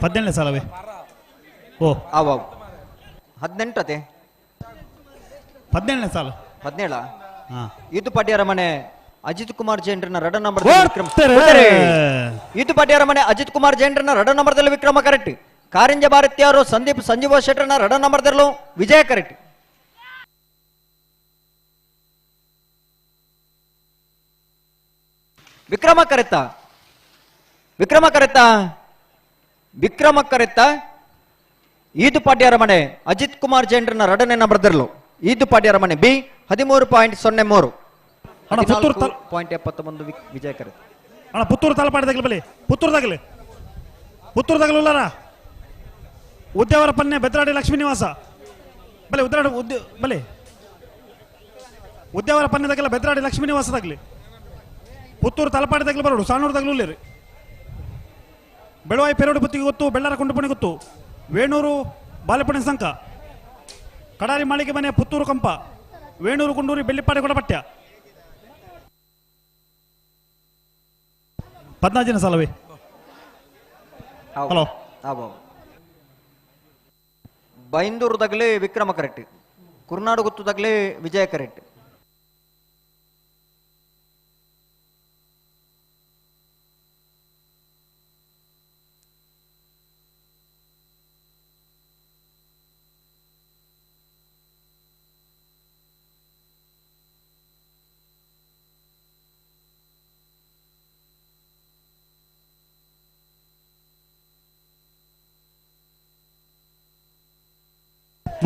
17ನೇ ಸಾಲವೇ ಓ ಅವ 18 ಅತೆ 17ನೇ ಸಾಲ 17 ಹಾ ಇದು ಪಾಟ್ಯಾರ ಮನೆ ಅಜಿತ್ ಕುಮಾರ್ ಜೈನ್ರನ್ನ ರಡ ನಂಬರ್ ವಿಕ್ರಮ ಇದು ಪಾಟ್ಯಾರ ಮನೆ ಅಜಿತ್ ಕುಮಾರ್ ಜೈನ್ರನ್ನ ರಡ ನಂಬರ್ದಲ್ಲಿ ವಿಕ್ರಮ ಕರೆಕ್ಟ್. ಕಾರಿಂಜ ಭಾರತೀಯರು ಸಂದೀಪ್ ಸಂಜೀವ ಶೆಟ್ಟರ್ನ ರಡ ನಂಬರ್ದಲ್ಲೂ ವಿಜಯ ಕರೆಕ್ಟ್. ವಿಕ್ರಮ ಕರೆತ ವಿಕ್ರಮ ಕರೆತ ವಿಕ್ರಮ ಕರೆತ ಈದು ಪಾಟ್ಯಾರ ಮನೆ ಅಜಿತ್ ಕುಮಾರ್ ಜೈನ್ರನ್ನ ರಡನೆ ನಂಬರ್ದಲ್ಲೂ ಈದು ಪಾಟ್ಯಾರ ಮನೆ ಬಿ 13.03 14.71 ವಿಜಯ ಕರೆತ. ಅಣ್ಣ ಪುತ್ತೂರು ತಲಪಾಡಿ ತಗಲಿ ಬಲಿ ಪುತ್ತೂರು ತಗಲಿ ಪುತ್ತೂರು ತಗಲುಲ್ಲಾರ ಉದ್ಯಾವರ ಪನ್ನೆ ಬೆದ್ರಾಡಿ ಲಕ್ಷ್ಮೀ ನಿವಾಸ ಬಲೆ ಉದ್ರಾಡಿ ಉದ್ಯ ಬಲೆ ಉದ್ಯಾವರ ಪನ್ನೆ ತಗಲ ಬೆದ್ರಾಡಿ ಲಕ್ಷ್ಮೀ ನಿವಾಸ ತಗಲಿ ಪುತ್ತೂರು ತಲಪಾಡಿ ತಗಲಿ ಬರೋಡು ಸಾಣೂರು ತಗಲುಲ್ಲೇರಿ ಬೆಳವಾಯಿ ಪೆರೋಡು ಬುತ್ತಿಗೆ ಗೊತ್ತು ಬೆಳ್ಳಾರ ಕುಂಡುಪಣಿ ಗೊತ್ತು ವೇಣೂರು ಬಾಲೆಪಣಿ ಸಂಕ ಕಡಾರಿ ಮಾಳಿಗೆ ಮನೆ ಪುತ್ತೂರು ಕಂಪ ವೇಣೂರು ಕುಂಡೂರಿ ಬೆಳ್ಳಿಪಾಡಿ ಕೊಡಪಟ್ಯ 14 ಜನ ಸಾಲವೇ. ಹಲೋ ಬೈಂದೂರು ತಗಲಿ ವಿಕ್ರಮ ಕರೆಕ್ಟ್, ಕುರ್ನಾಡು ಗುತ್ತು ತಗಲಿ ವಿಜಯ ಕರೆಕ್ಟ್.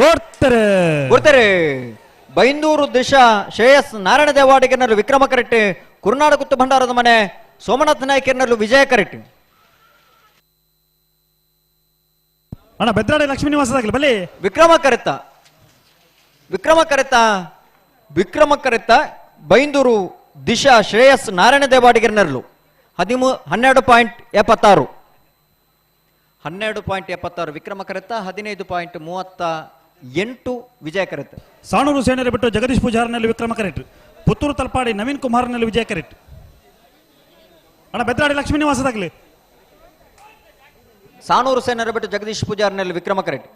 ಬರ್ತಾರೆ ಬೈಂದೂರು ದಿಶಾ ಶ್ರೇಯಸ್ ನಾರಾಯಣ ದೇವಾಡಿಗನಲ್ಲೂ ವಿಕ್ರಮ ಕರೆಕ್ಟ್, ಕುರುನಾಡ ಗುತ್ತು ಭಂಡಾರದ ಮನೆ ಸೋಮನಾಥ ನಾಯಕನಲ್ಲೂ ವಿಜಯ ಕರೆಕ್ಟ್. ಅಣ್ಣ ಬೆದ್ರಾಡಿ ಲಕ್ಷ್ಮೀ ನಿವಾಸದಾಗಲಿ ಬಲಿ ವಿಕ್ರಮ ಕರೆತ ವಿಕ್ರಮ ಕರೆತ ವಿಕ್ರಮ ಕರೆತ ಬೈಂದೂರು ದಿಶಾ ಶ್ರೇಯಸ್ ನಾರಾಯಣ ದೇವಾಡಿಗನಲ್ಲೂ 12.76 12.76 ವಿಕ್ರಮ ಕರೆತ, 15.38 ವಿಜಯ ಕರೆತ. ಸಾಣೂರು ಸೇನರೆ ಬಿಟ್ಟು ಜಗದೀಶ್ ಪೂಜಾರ್ನಲ್ಲಿ ವಿಕ್ರಮ ಕರೆಕ್ಟ್, ಪುತ್ತೂರು ತಲಪಾಡಿ ನವೀನ್ ಕುಮಾರ್ನಲ್ಲಿ ವಿಜಯ ಕರೆಕ್ಟ್. ಅಣ್ಣ ಬೆದ್ರಾಡಿ ಲಕ್ಷ್ಮೀ ನಿವಾಸದಾಗಲಿ ಸಾಣೂರು ಸೇನರೆ ಬಿಟ್ಟು ಜಗದೀಶ್ ಪೂಜಾರ್ನಲ್ಲಿ ವಿಕ್ರಮ ಕರೆಕ್ಟ್,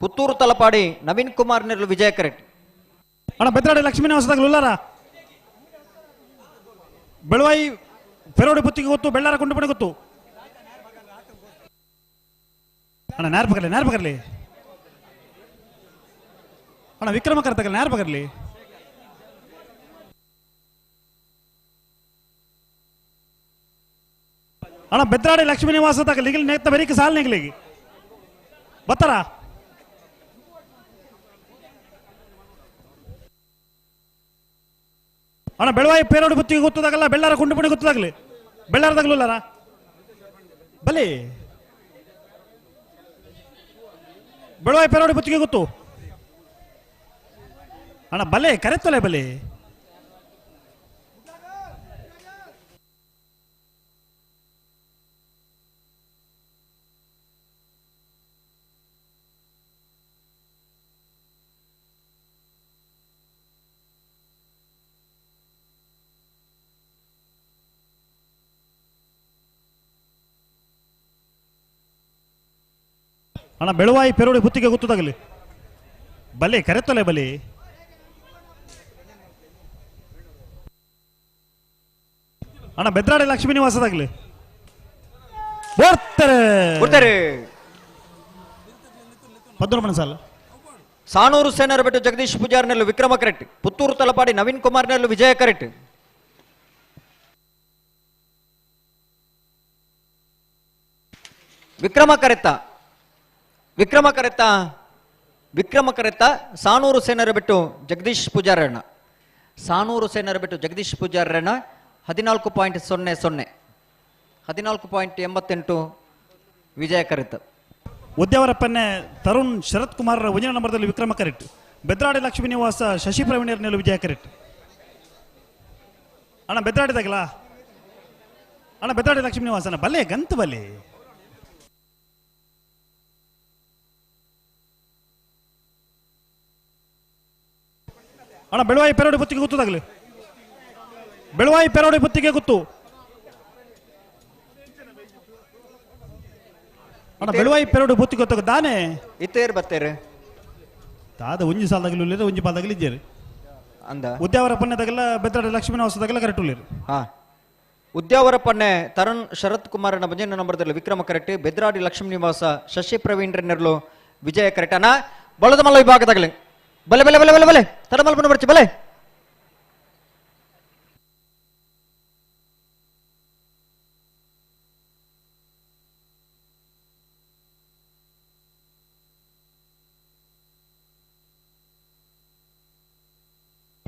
ಪುತ್ತೂರು ತಲಪಾಡಿ ನವೀನ್ ಕುಮಾರ್ನಲ್ಲಿ ವಿಜಯ ಕರೆಕ್ಟ್. ಅಣ್ಣ ಬೆದ್ರಾಡಿ ಲಕ್ಷ್ಮೀ ನಿವಾಸದಾಗಲಿ ಉಲ್ಲಾರ ಬೆಳವಾಯಿ ಪೆರೋಡಿ ಬುತ್ತಿಗೆ ಗೊತ್ತು ಬೆಳ್ಳಾರ ಕುಂಡುಪಣಿ ಗೊತ್ತು. ಅಣ್ಣ ನೇರ ಬಗರ್ಲಿ ನೇರ ಬಗರ್ಲಿ ಅಣ್ಣ ವಿಕ್ರಮ ಕರ್ತಗಲ್ ನೇರ ಬಗರ್ಲಿ. ಅಣ್ಣ ಬೆದ್ರಾಡಿ ಲಕ್ಷ್ಮೀ ನಿವಾಸ ತಗಲಿ ಈಗಲಿ ನೇತ ಬರೀಕ ಸಾಲ ನೆಗಲಿಗೆ ಬತ್ತಾರ. ಅಣ್ಣ ಬೆಳವಾಯಿ ಪೇರೋಡು ಬುತ್ತಿಗೆ ಗೊತ್ತದಾಗಲ್ಲ ಬೆಳ್ಳಾರ ಕುಂಡುಪಣಿ ಗೊತ್ತದಾಗಲಿ ಬೆಳ್ಳಾರದಾಗಲುಲ್ಲಾರ ಬಲಿ ಬೆಳವಾಯಿ ಪೆರೋಡಿ ಬುತ್ತಿಗೆ ಗೊತ್ತು. ಅಣ್ಣ ಬಲೆ ಕರೆತ್ತಲೆ ಬಲೆ ಅಣ್ಣ ಬೆಳವಾಯಿ ಪೆರೋಡಿ ಬುತ್ತಿಗೆ ಗೊತ್ತದಾಗಲಿ ಬಲೆ ಕರೆತ್ತಲೆ ಬಲಿ. ಅಣ್ಣ ಬೆದ್ರಾಡಿ ಲಕ್ಷ್ಮೀ ನಿವಾಸದಾಗಲಿ ಬರ್ತಾರೆ ಬರ್ತಾರೆ 13 ಸಾಲ. ಸಾಣೂರು ಸೇನರ ಬಿಟ್ಟು ಜಗದೀಶ್ ಪೂಜಾರ್ನಲ್ಲೂ ವಿಕ್ರಮ ಕರೆಕ್ಟ್, ಪುತ್ತೂರು ತಲಪಾಡಿ ನವೀನ್ ಕುಮಾರ್ನಲ್ಲೂ ವಿಜಯ ಕರೆಕ್ಟ್. ವಿಕ್ರಮ ಕರೆತ ವಿಕ್ರಮ ಕರೆತ ವಿಕ್ರಮ ಕರೆತ ಸಾಣೂರು ಸೇನರ ಬಿಟ್ಟು ಜಗದೀಶ್ ಪೂಜಾರಣ್ಣ ಸಾಣೂರು ಸೇನರ ಬಿಟ್ಟು ಜಗದೀಶ್ ಪೂಜಾರಣ್ಣ 14.00 14.88 ವಿಜಯ ಕರೆತ. ಉದ್ಯಾವರಪ್ಪನ್ನೇ ತರುಣ್ ಶರತ್ ಕುಮಾರ್ ಒಂದನೇ ನಂಬರ್ದಲ್ಲಿ ವಿಕ್ರಮ ಕರೆಕ್ಟ್, ಬೆದ್ರಾಡಿ ಲಕ್ಷ್ಮೀ ನಿವಾಸ ಶಶಿ ಪ್ರವೀಣರ್ನಲ್ಲಿ ವಿಜಯ ಕರೆಕ್ಟ್. ಅಣ್ಣ ಬೆದ್ರಾಡಿದಾಗಲ ಅಣ್ಣ ಬೆದ್ರಾಡಿ ಲಕ್ಷ್ಮೀ ನಿವಾಸನ ಬಲೆ ಗಂತು ಬಲೆ. ಅಣ್ಣ ಬೆಳವಾಯಿ ಪೆರೋಡಿ ಬುತ್ತಿಗೆ ಗೊತ್ತದಾಗಲಿ ಬೆಳವಾಯಿ ಪೆರೋಡಿ ಬುತ್ತಿಗೆ ಗೊತ್ತು. ಅಣ್ಣ ಬೆಳುವಾಯಿ ಪೆರಡು ಬುತ್ತಿ ಗೊತ್ತಾಗ ದಾನೆ ಇತ್ತೇರು ಬತ್ತೇರು ದಾದ ಒಂಜಿ ಸಾಲದಾಗಲಿ ಉಳ್ಳೇರು ಒಂಜಿ ಪಾಲ್ದಾಗಲಿ ಇಜ್ಜೇರು ಅಂದ ಉದ್ಯಾವರ ಪನ್ನೆದಾಗೆಲ್ಲ ಬೆದ್ದಾಡ ಲಕ್ಷ್ಮೀ ಹೊಸದಾಗೆಲ್ಲ ಕರೆಕ್ಟ್ ಉಳ್ಳೇರು. ಹಾ, ಉದ್ಯಾವರ ಪನ್ನೆ ತರುಣ್ ಶರತ್ ಕುಮಾರನ ಭಜನೆ ನಂಬರ್ದಲ್ಲಿ ವಿಕ್ರಮ ಕರೆಕ್ಟ್, ಬೆದ್ರಾಡಿ ಲಕ್ಷ್ಮೀ ನಿವಾಸ ಶಶಿ ಪ್ರವೀಣ್ ನೆರಳು ವಿಜಯ ಕರೆಕ್ಟ್. ಅಣ್ಣ ಬಳದ ಮಲ್ಲ ವಿಭಾಗದಾಗಲಿ ಬಲೆ ಬಲೆ ಬಲೆ ಬಲೆ ಬಲೆ ತಡಮಲ್ಪನ ಬರ್ಚಿ ಬಲೆ.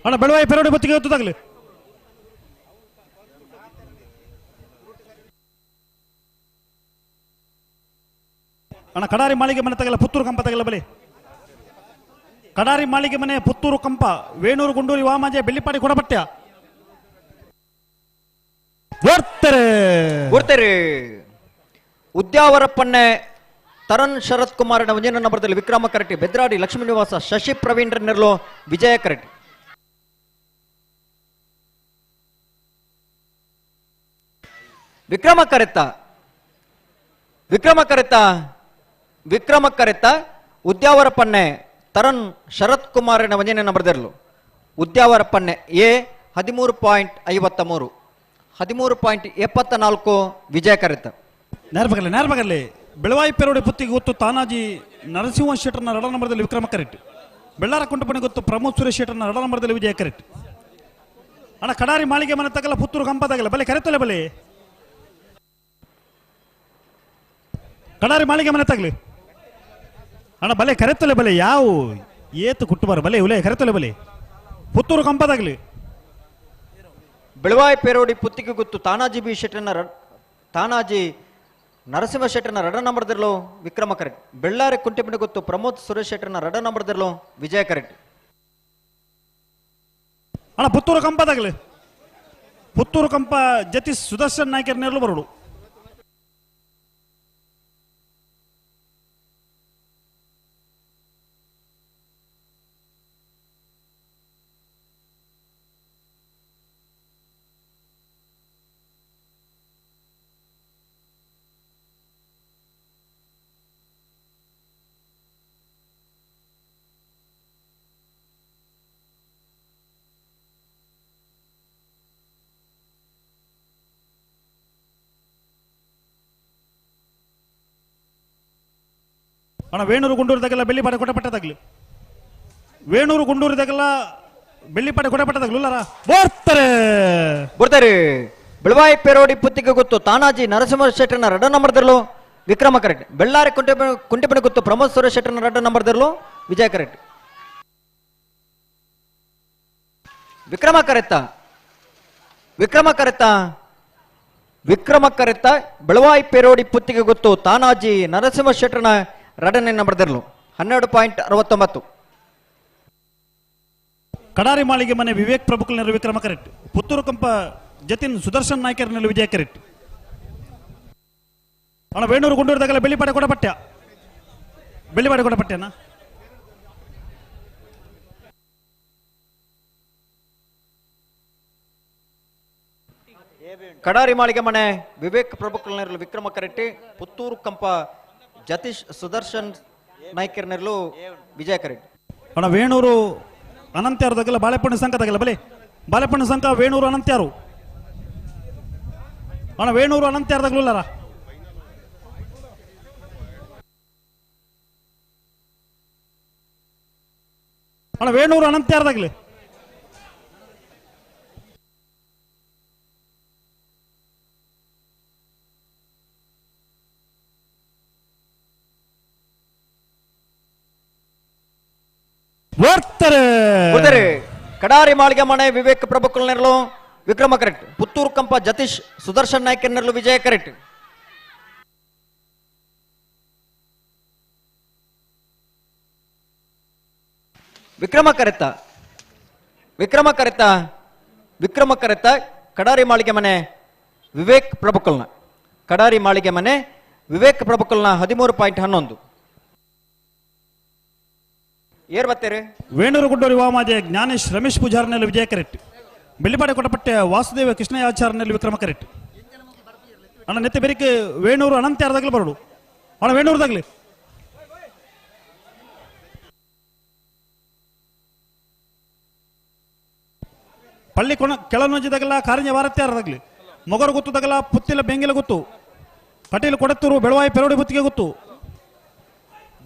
ಅಣ್ಣ ಬೆಳವಾಯಿ ಪೆರೋಡಿ ಬತ್ತಿಗೆ ಗೊತ್ತಾಗಲಿ. ಅಣ್ಣ ಕಡಾರಿ ಮಾಳಿಗೆ ಮನೆ ತಗಲ್ಲ ಪುತ್ತೂರು ಕಂಪ ತಗಲ್ಲ ಬಲಿ. ಕಡಾರಿ ಮಾಳಿಗೆ ಮನೆ ಪುತ್ತೂರು ಕಂಪ ವೇಣೂರು ಗುಂಡೂರಿ ವಾಮಾಜೆ ಬೆಳ್ಳಿಪಾಡಿ ಕೊಡಪಟ್ಯ ಬರ್ತಾರೆ ಬರ್ತಾರೆ. ಉದ್ಯಾವರ ಪನ್ನೆ ತರುಣ್ ಶರತ್ ಕುಮಾರನ ಒಂಜನ ನಂಬರ್ದಲ್ಲಿ ವಿಕ್ರಮ ಕರೆಕ್ಟ್, ಬೆದ್ರಾಡಿ ಲಕ್ಷ್ಮೀ ನಿವಾಸ ಶಶಿ ಪ್ರವೀಣ್ ನೆರಳು Vijaya correct. Vikrama correct Vikrama correct Vikrama ಕರೆತ್ತ Udyavara ಪನ್ನೆ Tarun Sharath ಕುಮಾರನ ಒಂಜನೆ ನಂಬರ್ದಿರಲು Udyavara ಪನ್ನೆ ಎ 13.53 13.74 ವಿಜಯ ಕರೆತ್ತ. ನೇರಬಗಲಿ ನೇರಬಗಲಿ ಬೆಳವಾಯಿ ಪೆರೋಡಿ ಪುತ್ತಿಗೆ ಗೊತ್ತು ತಾನಾಜಿ ನರಸಿಂಹ ಶೆಟ್ಟರ್ನ ರಡ ನಂಬರ್ದಲ್ಲಿ ವಿಕ್ರಮ ಕರೆಕ್ಟ್, ಬೆಳ್ಳಾರ ಕುಂಟಪಣಿ ಗೊತ್ತು ಪ್ರಮೋದ್ ಸುರೇಶ್ ಶೆಟ್ಟರ್ನ ರಡ ನಂಬರ್ದಲ್ಲಿ ವಿಜಯ ಕರೆಕ್ಟ್. ಅಣ್ಣ ಕಡಾರಿ ಮಾಳಿಗೆ ಮನೆ ತಗಲ್ಲ ಪುತ್ತೂರು ಕಂಪ ತಗಲ್ಲ ಬಲೆ ಕರೆತಲೆ ಬಲೆ. ಕಡಾರಿ ಮಾಳಿಗೆ ಮನೆ ತಗಲಿ ಅಣ್ಣ ಬಲೆ ಕರೆತಲೆ ಬಲೆ ಯಾವ ಏತು ಕುಟ್ಟುಬಾರ ಬಲೆ ಉಲೆ ಕರೆತಲೆ ಬಲೆ ಪುತ್ತೂರು ಕಂಪ ತಗಲಿ. ಬೆಳವಾಯಿ ಪೇರೋಡಿ ಪುತ್ತಿಗೆ ಗೊತ್ತು ತಾನಾಜಿ ಬಿ ಶೆಟ್ಟರ್ನ ತಾನಾಜಿ ನರಸಿಂಹ ಶೆಟ್ಟರ್ನ ರಡ ನಂಬರ್ದಿರಲು ವಿಕ್ರಮ ಕರೆಕ್ಟ್, ಬೆಳ್ಳಾರಿ ಕುಂಟೆಪಿನ ಗೊತ್ತು ಪ್ರಮೋದ್ ಸುರೇಶ್ ಶೆಟ್ಟರ್ನ ರಡ ನಂಬರ್ದಿರಲು ವಿಜಯ ಕರೆಕ್ಟ್. ಅಣ್ಣ ಪುತ್ತೂರು ಕಂಪ ತಗಲಿ ಪುತ್ತೂರು ಕಂಪ ಜತಿ ಸುದರ್ಶನ್ ನಾಯ್ಕರ್ ನೆರಳು ಬರೋಡು. ಅಣ್ಣ ವೇಣೂರು ಗುಂಡೂರು ತಗಲ್ಲ ಬೆಳ್ಳಿಪಾಡೆ ಕೊಟ್ಟಪಟ್ಟ ತಗಲಿ ವೇಣೂರು ಗುಂಡೂರು ತಗಲ್ಲ ಬೆಳ್ಳಿಪಾಡೆ ಕೊಟ್ಟಪಟ್ಟ ತಗಲು ಬರ್ತಾರೆ ಬರ್ತಾರೆ. ಬೆಳವಾಯಿ ಪೇರೋಡಿ ಪುತ್ತಿಗೆ ಗೊತ್ತು ತಾನಾಜಿ ನರಸಿಂಹ ಶೆಟ್ಟರ್ನ ರಡ ನಂಬರ್ದಿರಲು ವಿಕ್ರಮ ಕರೆಕ್ಟ್, ಬೆಳ್ಳಾರಿ ಕುಂಟೆಪಣಿ ಗೊತ್ತು ಪ್ರಮೋದ್ ಸುರೇಶ್ ಶೆಟ್ಟರ್ನ ರಡ ನಂಬರ್ದಿರಲು ವಿಜಯ correct. Vikrama correct Vikrama correct Vikrama ಕರೆತ್ತ Belvai ಪೇರೋಡಿ Puttige ಗೊತ್ತು ತಾನಾಜಿ ನರಸಿಂಹ ಶೆಟ್ಟರ್ನ ರಡನೆ ನಂಬರ್ದಿರಲು 12.69. ಕಡಾರಿ ಮಾಳಿಗೆ ಮನೆ ವಿವೇಕ್ ಪ್ರಭುಕಲ್ನರು ವಿಕ್ರಮ ಕರೆಕ್ಟ್, ಪುತ್ತೂರು ಕಂಪ ಜತಿನ್ ಸುದರ್ಶನ್ ನಾಯ್ಕರ್ನಲ್ಲಿ ವಿಜಯ ಕರೆಕ್ಟ್. ಅಣ್ಣ ವೇಣೂರು ಗುಂಡೂರು ತಗಲ್ಲ ಬೆಳ್ಳಿಪಾಡೆ ಕೊಡಪಟ್ಯ ಬೆಳ್ಳಿಪಾಡೆ ಕೊಡಪಟ್ಯನ. ಕಡಾರಿ ಮಾಳಿಗೆ ಮನೆ ವಿವೇಕ್ ಪ್ರಭುಕಲ್ನರು ವಿಕ್ರಮ ಕರೆಕ್ಟ್, ಪುತ್ತೂರು ಕಂಪ ಜತೀಶ್ ಸುದರ್ಶನ್ ನಾಯ್ಕರ್ನೆರಲು ವಿಜಯ ಕರೆಕ್ಟ್. ಅಣ್ಣ ವೇಣೂರು ಅನಂತ್ಯಾರು ತಗಲ್ಲ ಬಾಳೆಪಣ್ಣು ಸಂಘ ತಗಲ್ಲ ಬಲೆ ಬಾಳೆಪಣ್ಣು ಸಂಘ ವೇಣೂರು ಅನಂತ್ಯಾರು. ಅಣ್ಣ ವೇಣೂರು ಅನಂತ್ಯಾರು ತಗಲುಲ್ಲಾರ. ಅಣ್ಣ ವೇಣೂರು ಅನಂತ್ಯಾರು ತಗಲಿ. ಬರ್ತಾರೆ. ಕಡಾರಿ ಮಾಳಿಗೆ ಮನೆ ವಿವೇಕ್ ಪ್ರಭುಕಲ್ನೆರಲು ವಿಕ್ರಮ ಕರೆಕ್ಟ್, ಪುತ್ತೂರು ಕಂಪ ಜತೀಶ್ ಸುದರ್ಶನ್ ನಾಯ್ಕರ್ನೆರಲು ವಿಜಯ correct. Vikrama correct Vikrama correct Vikrama ಕರೆತ್ತ Kadari ಮಾಳಿಗೆ ಮನೆ ವಿವೇಕ್ ಪ್ರಭುಕಲ್ನ ಕಡಾರಿ ಮಾಳಿಗೆ ಮನೆ ವಿವೇಕ್ ಪ್ರಭುಕಲ್ನ 13.11. ಏರ್ ಬತ್ತೇರಿ ವೇಣೂರು ಗುಡ್ಡೂರು ವಾಮಾಜೆ ಜ್ಞಾನೇಶ್ ರಮೇಶ್ ಪೂಜಾರ್ನಲ್ಲಿ ವಿಜಯ ಕರೆಕ್ಟ್, ಬೆಳ್ಳಿಪಾಡೆ ಕೊಟ್ಟಪಟ್ಟೆ ವಾಸುದೇವ ಕೃಷ್ಣಯಾಚಾರ್ನಲ್ಲಿ ವಿಕ್ರಮ ಕರೆಕ್ಟ್. ಅಣ್ಣ ನೆತ್ತೆ ಬೆರಿಕೆ ವೇಣೂರು ಅನಂತ್ಯಾರದಾಗಲೂ ಬರೋಡು. ಅಣ್ಣ ವೇಣೂರ್ದಾಗ್ಲಿ ಪಳ್ಳಿ ಕೊಣ ಕೆಳನೊಂಜಿದಾಗಲ ಕಾರಿಂಜ ವಾರತ್ಯಾರದಾಗ್ಲಿ ಮೊಗರು ಗೊತ್ತದಾಗಲ ಪುತ್ತಿಲ ಬೆಂಗಿಲ ಗೊತ್ತು ಕಟೀಲು ಕೊಡತ್ತೂರು ಬೆಳವಾಯಿ ಪೆರೋಡಿ ಬುತ್ತಿಗೆ ಗೊತ್ತು.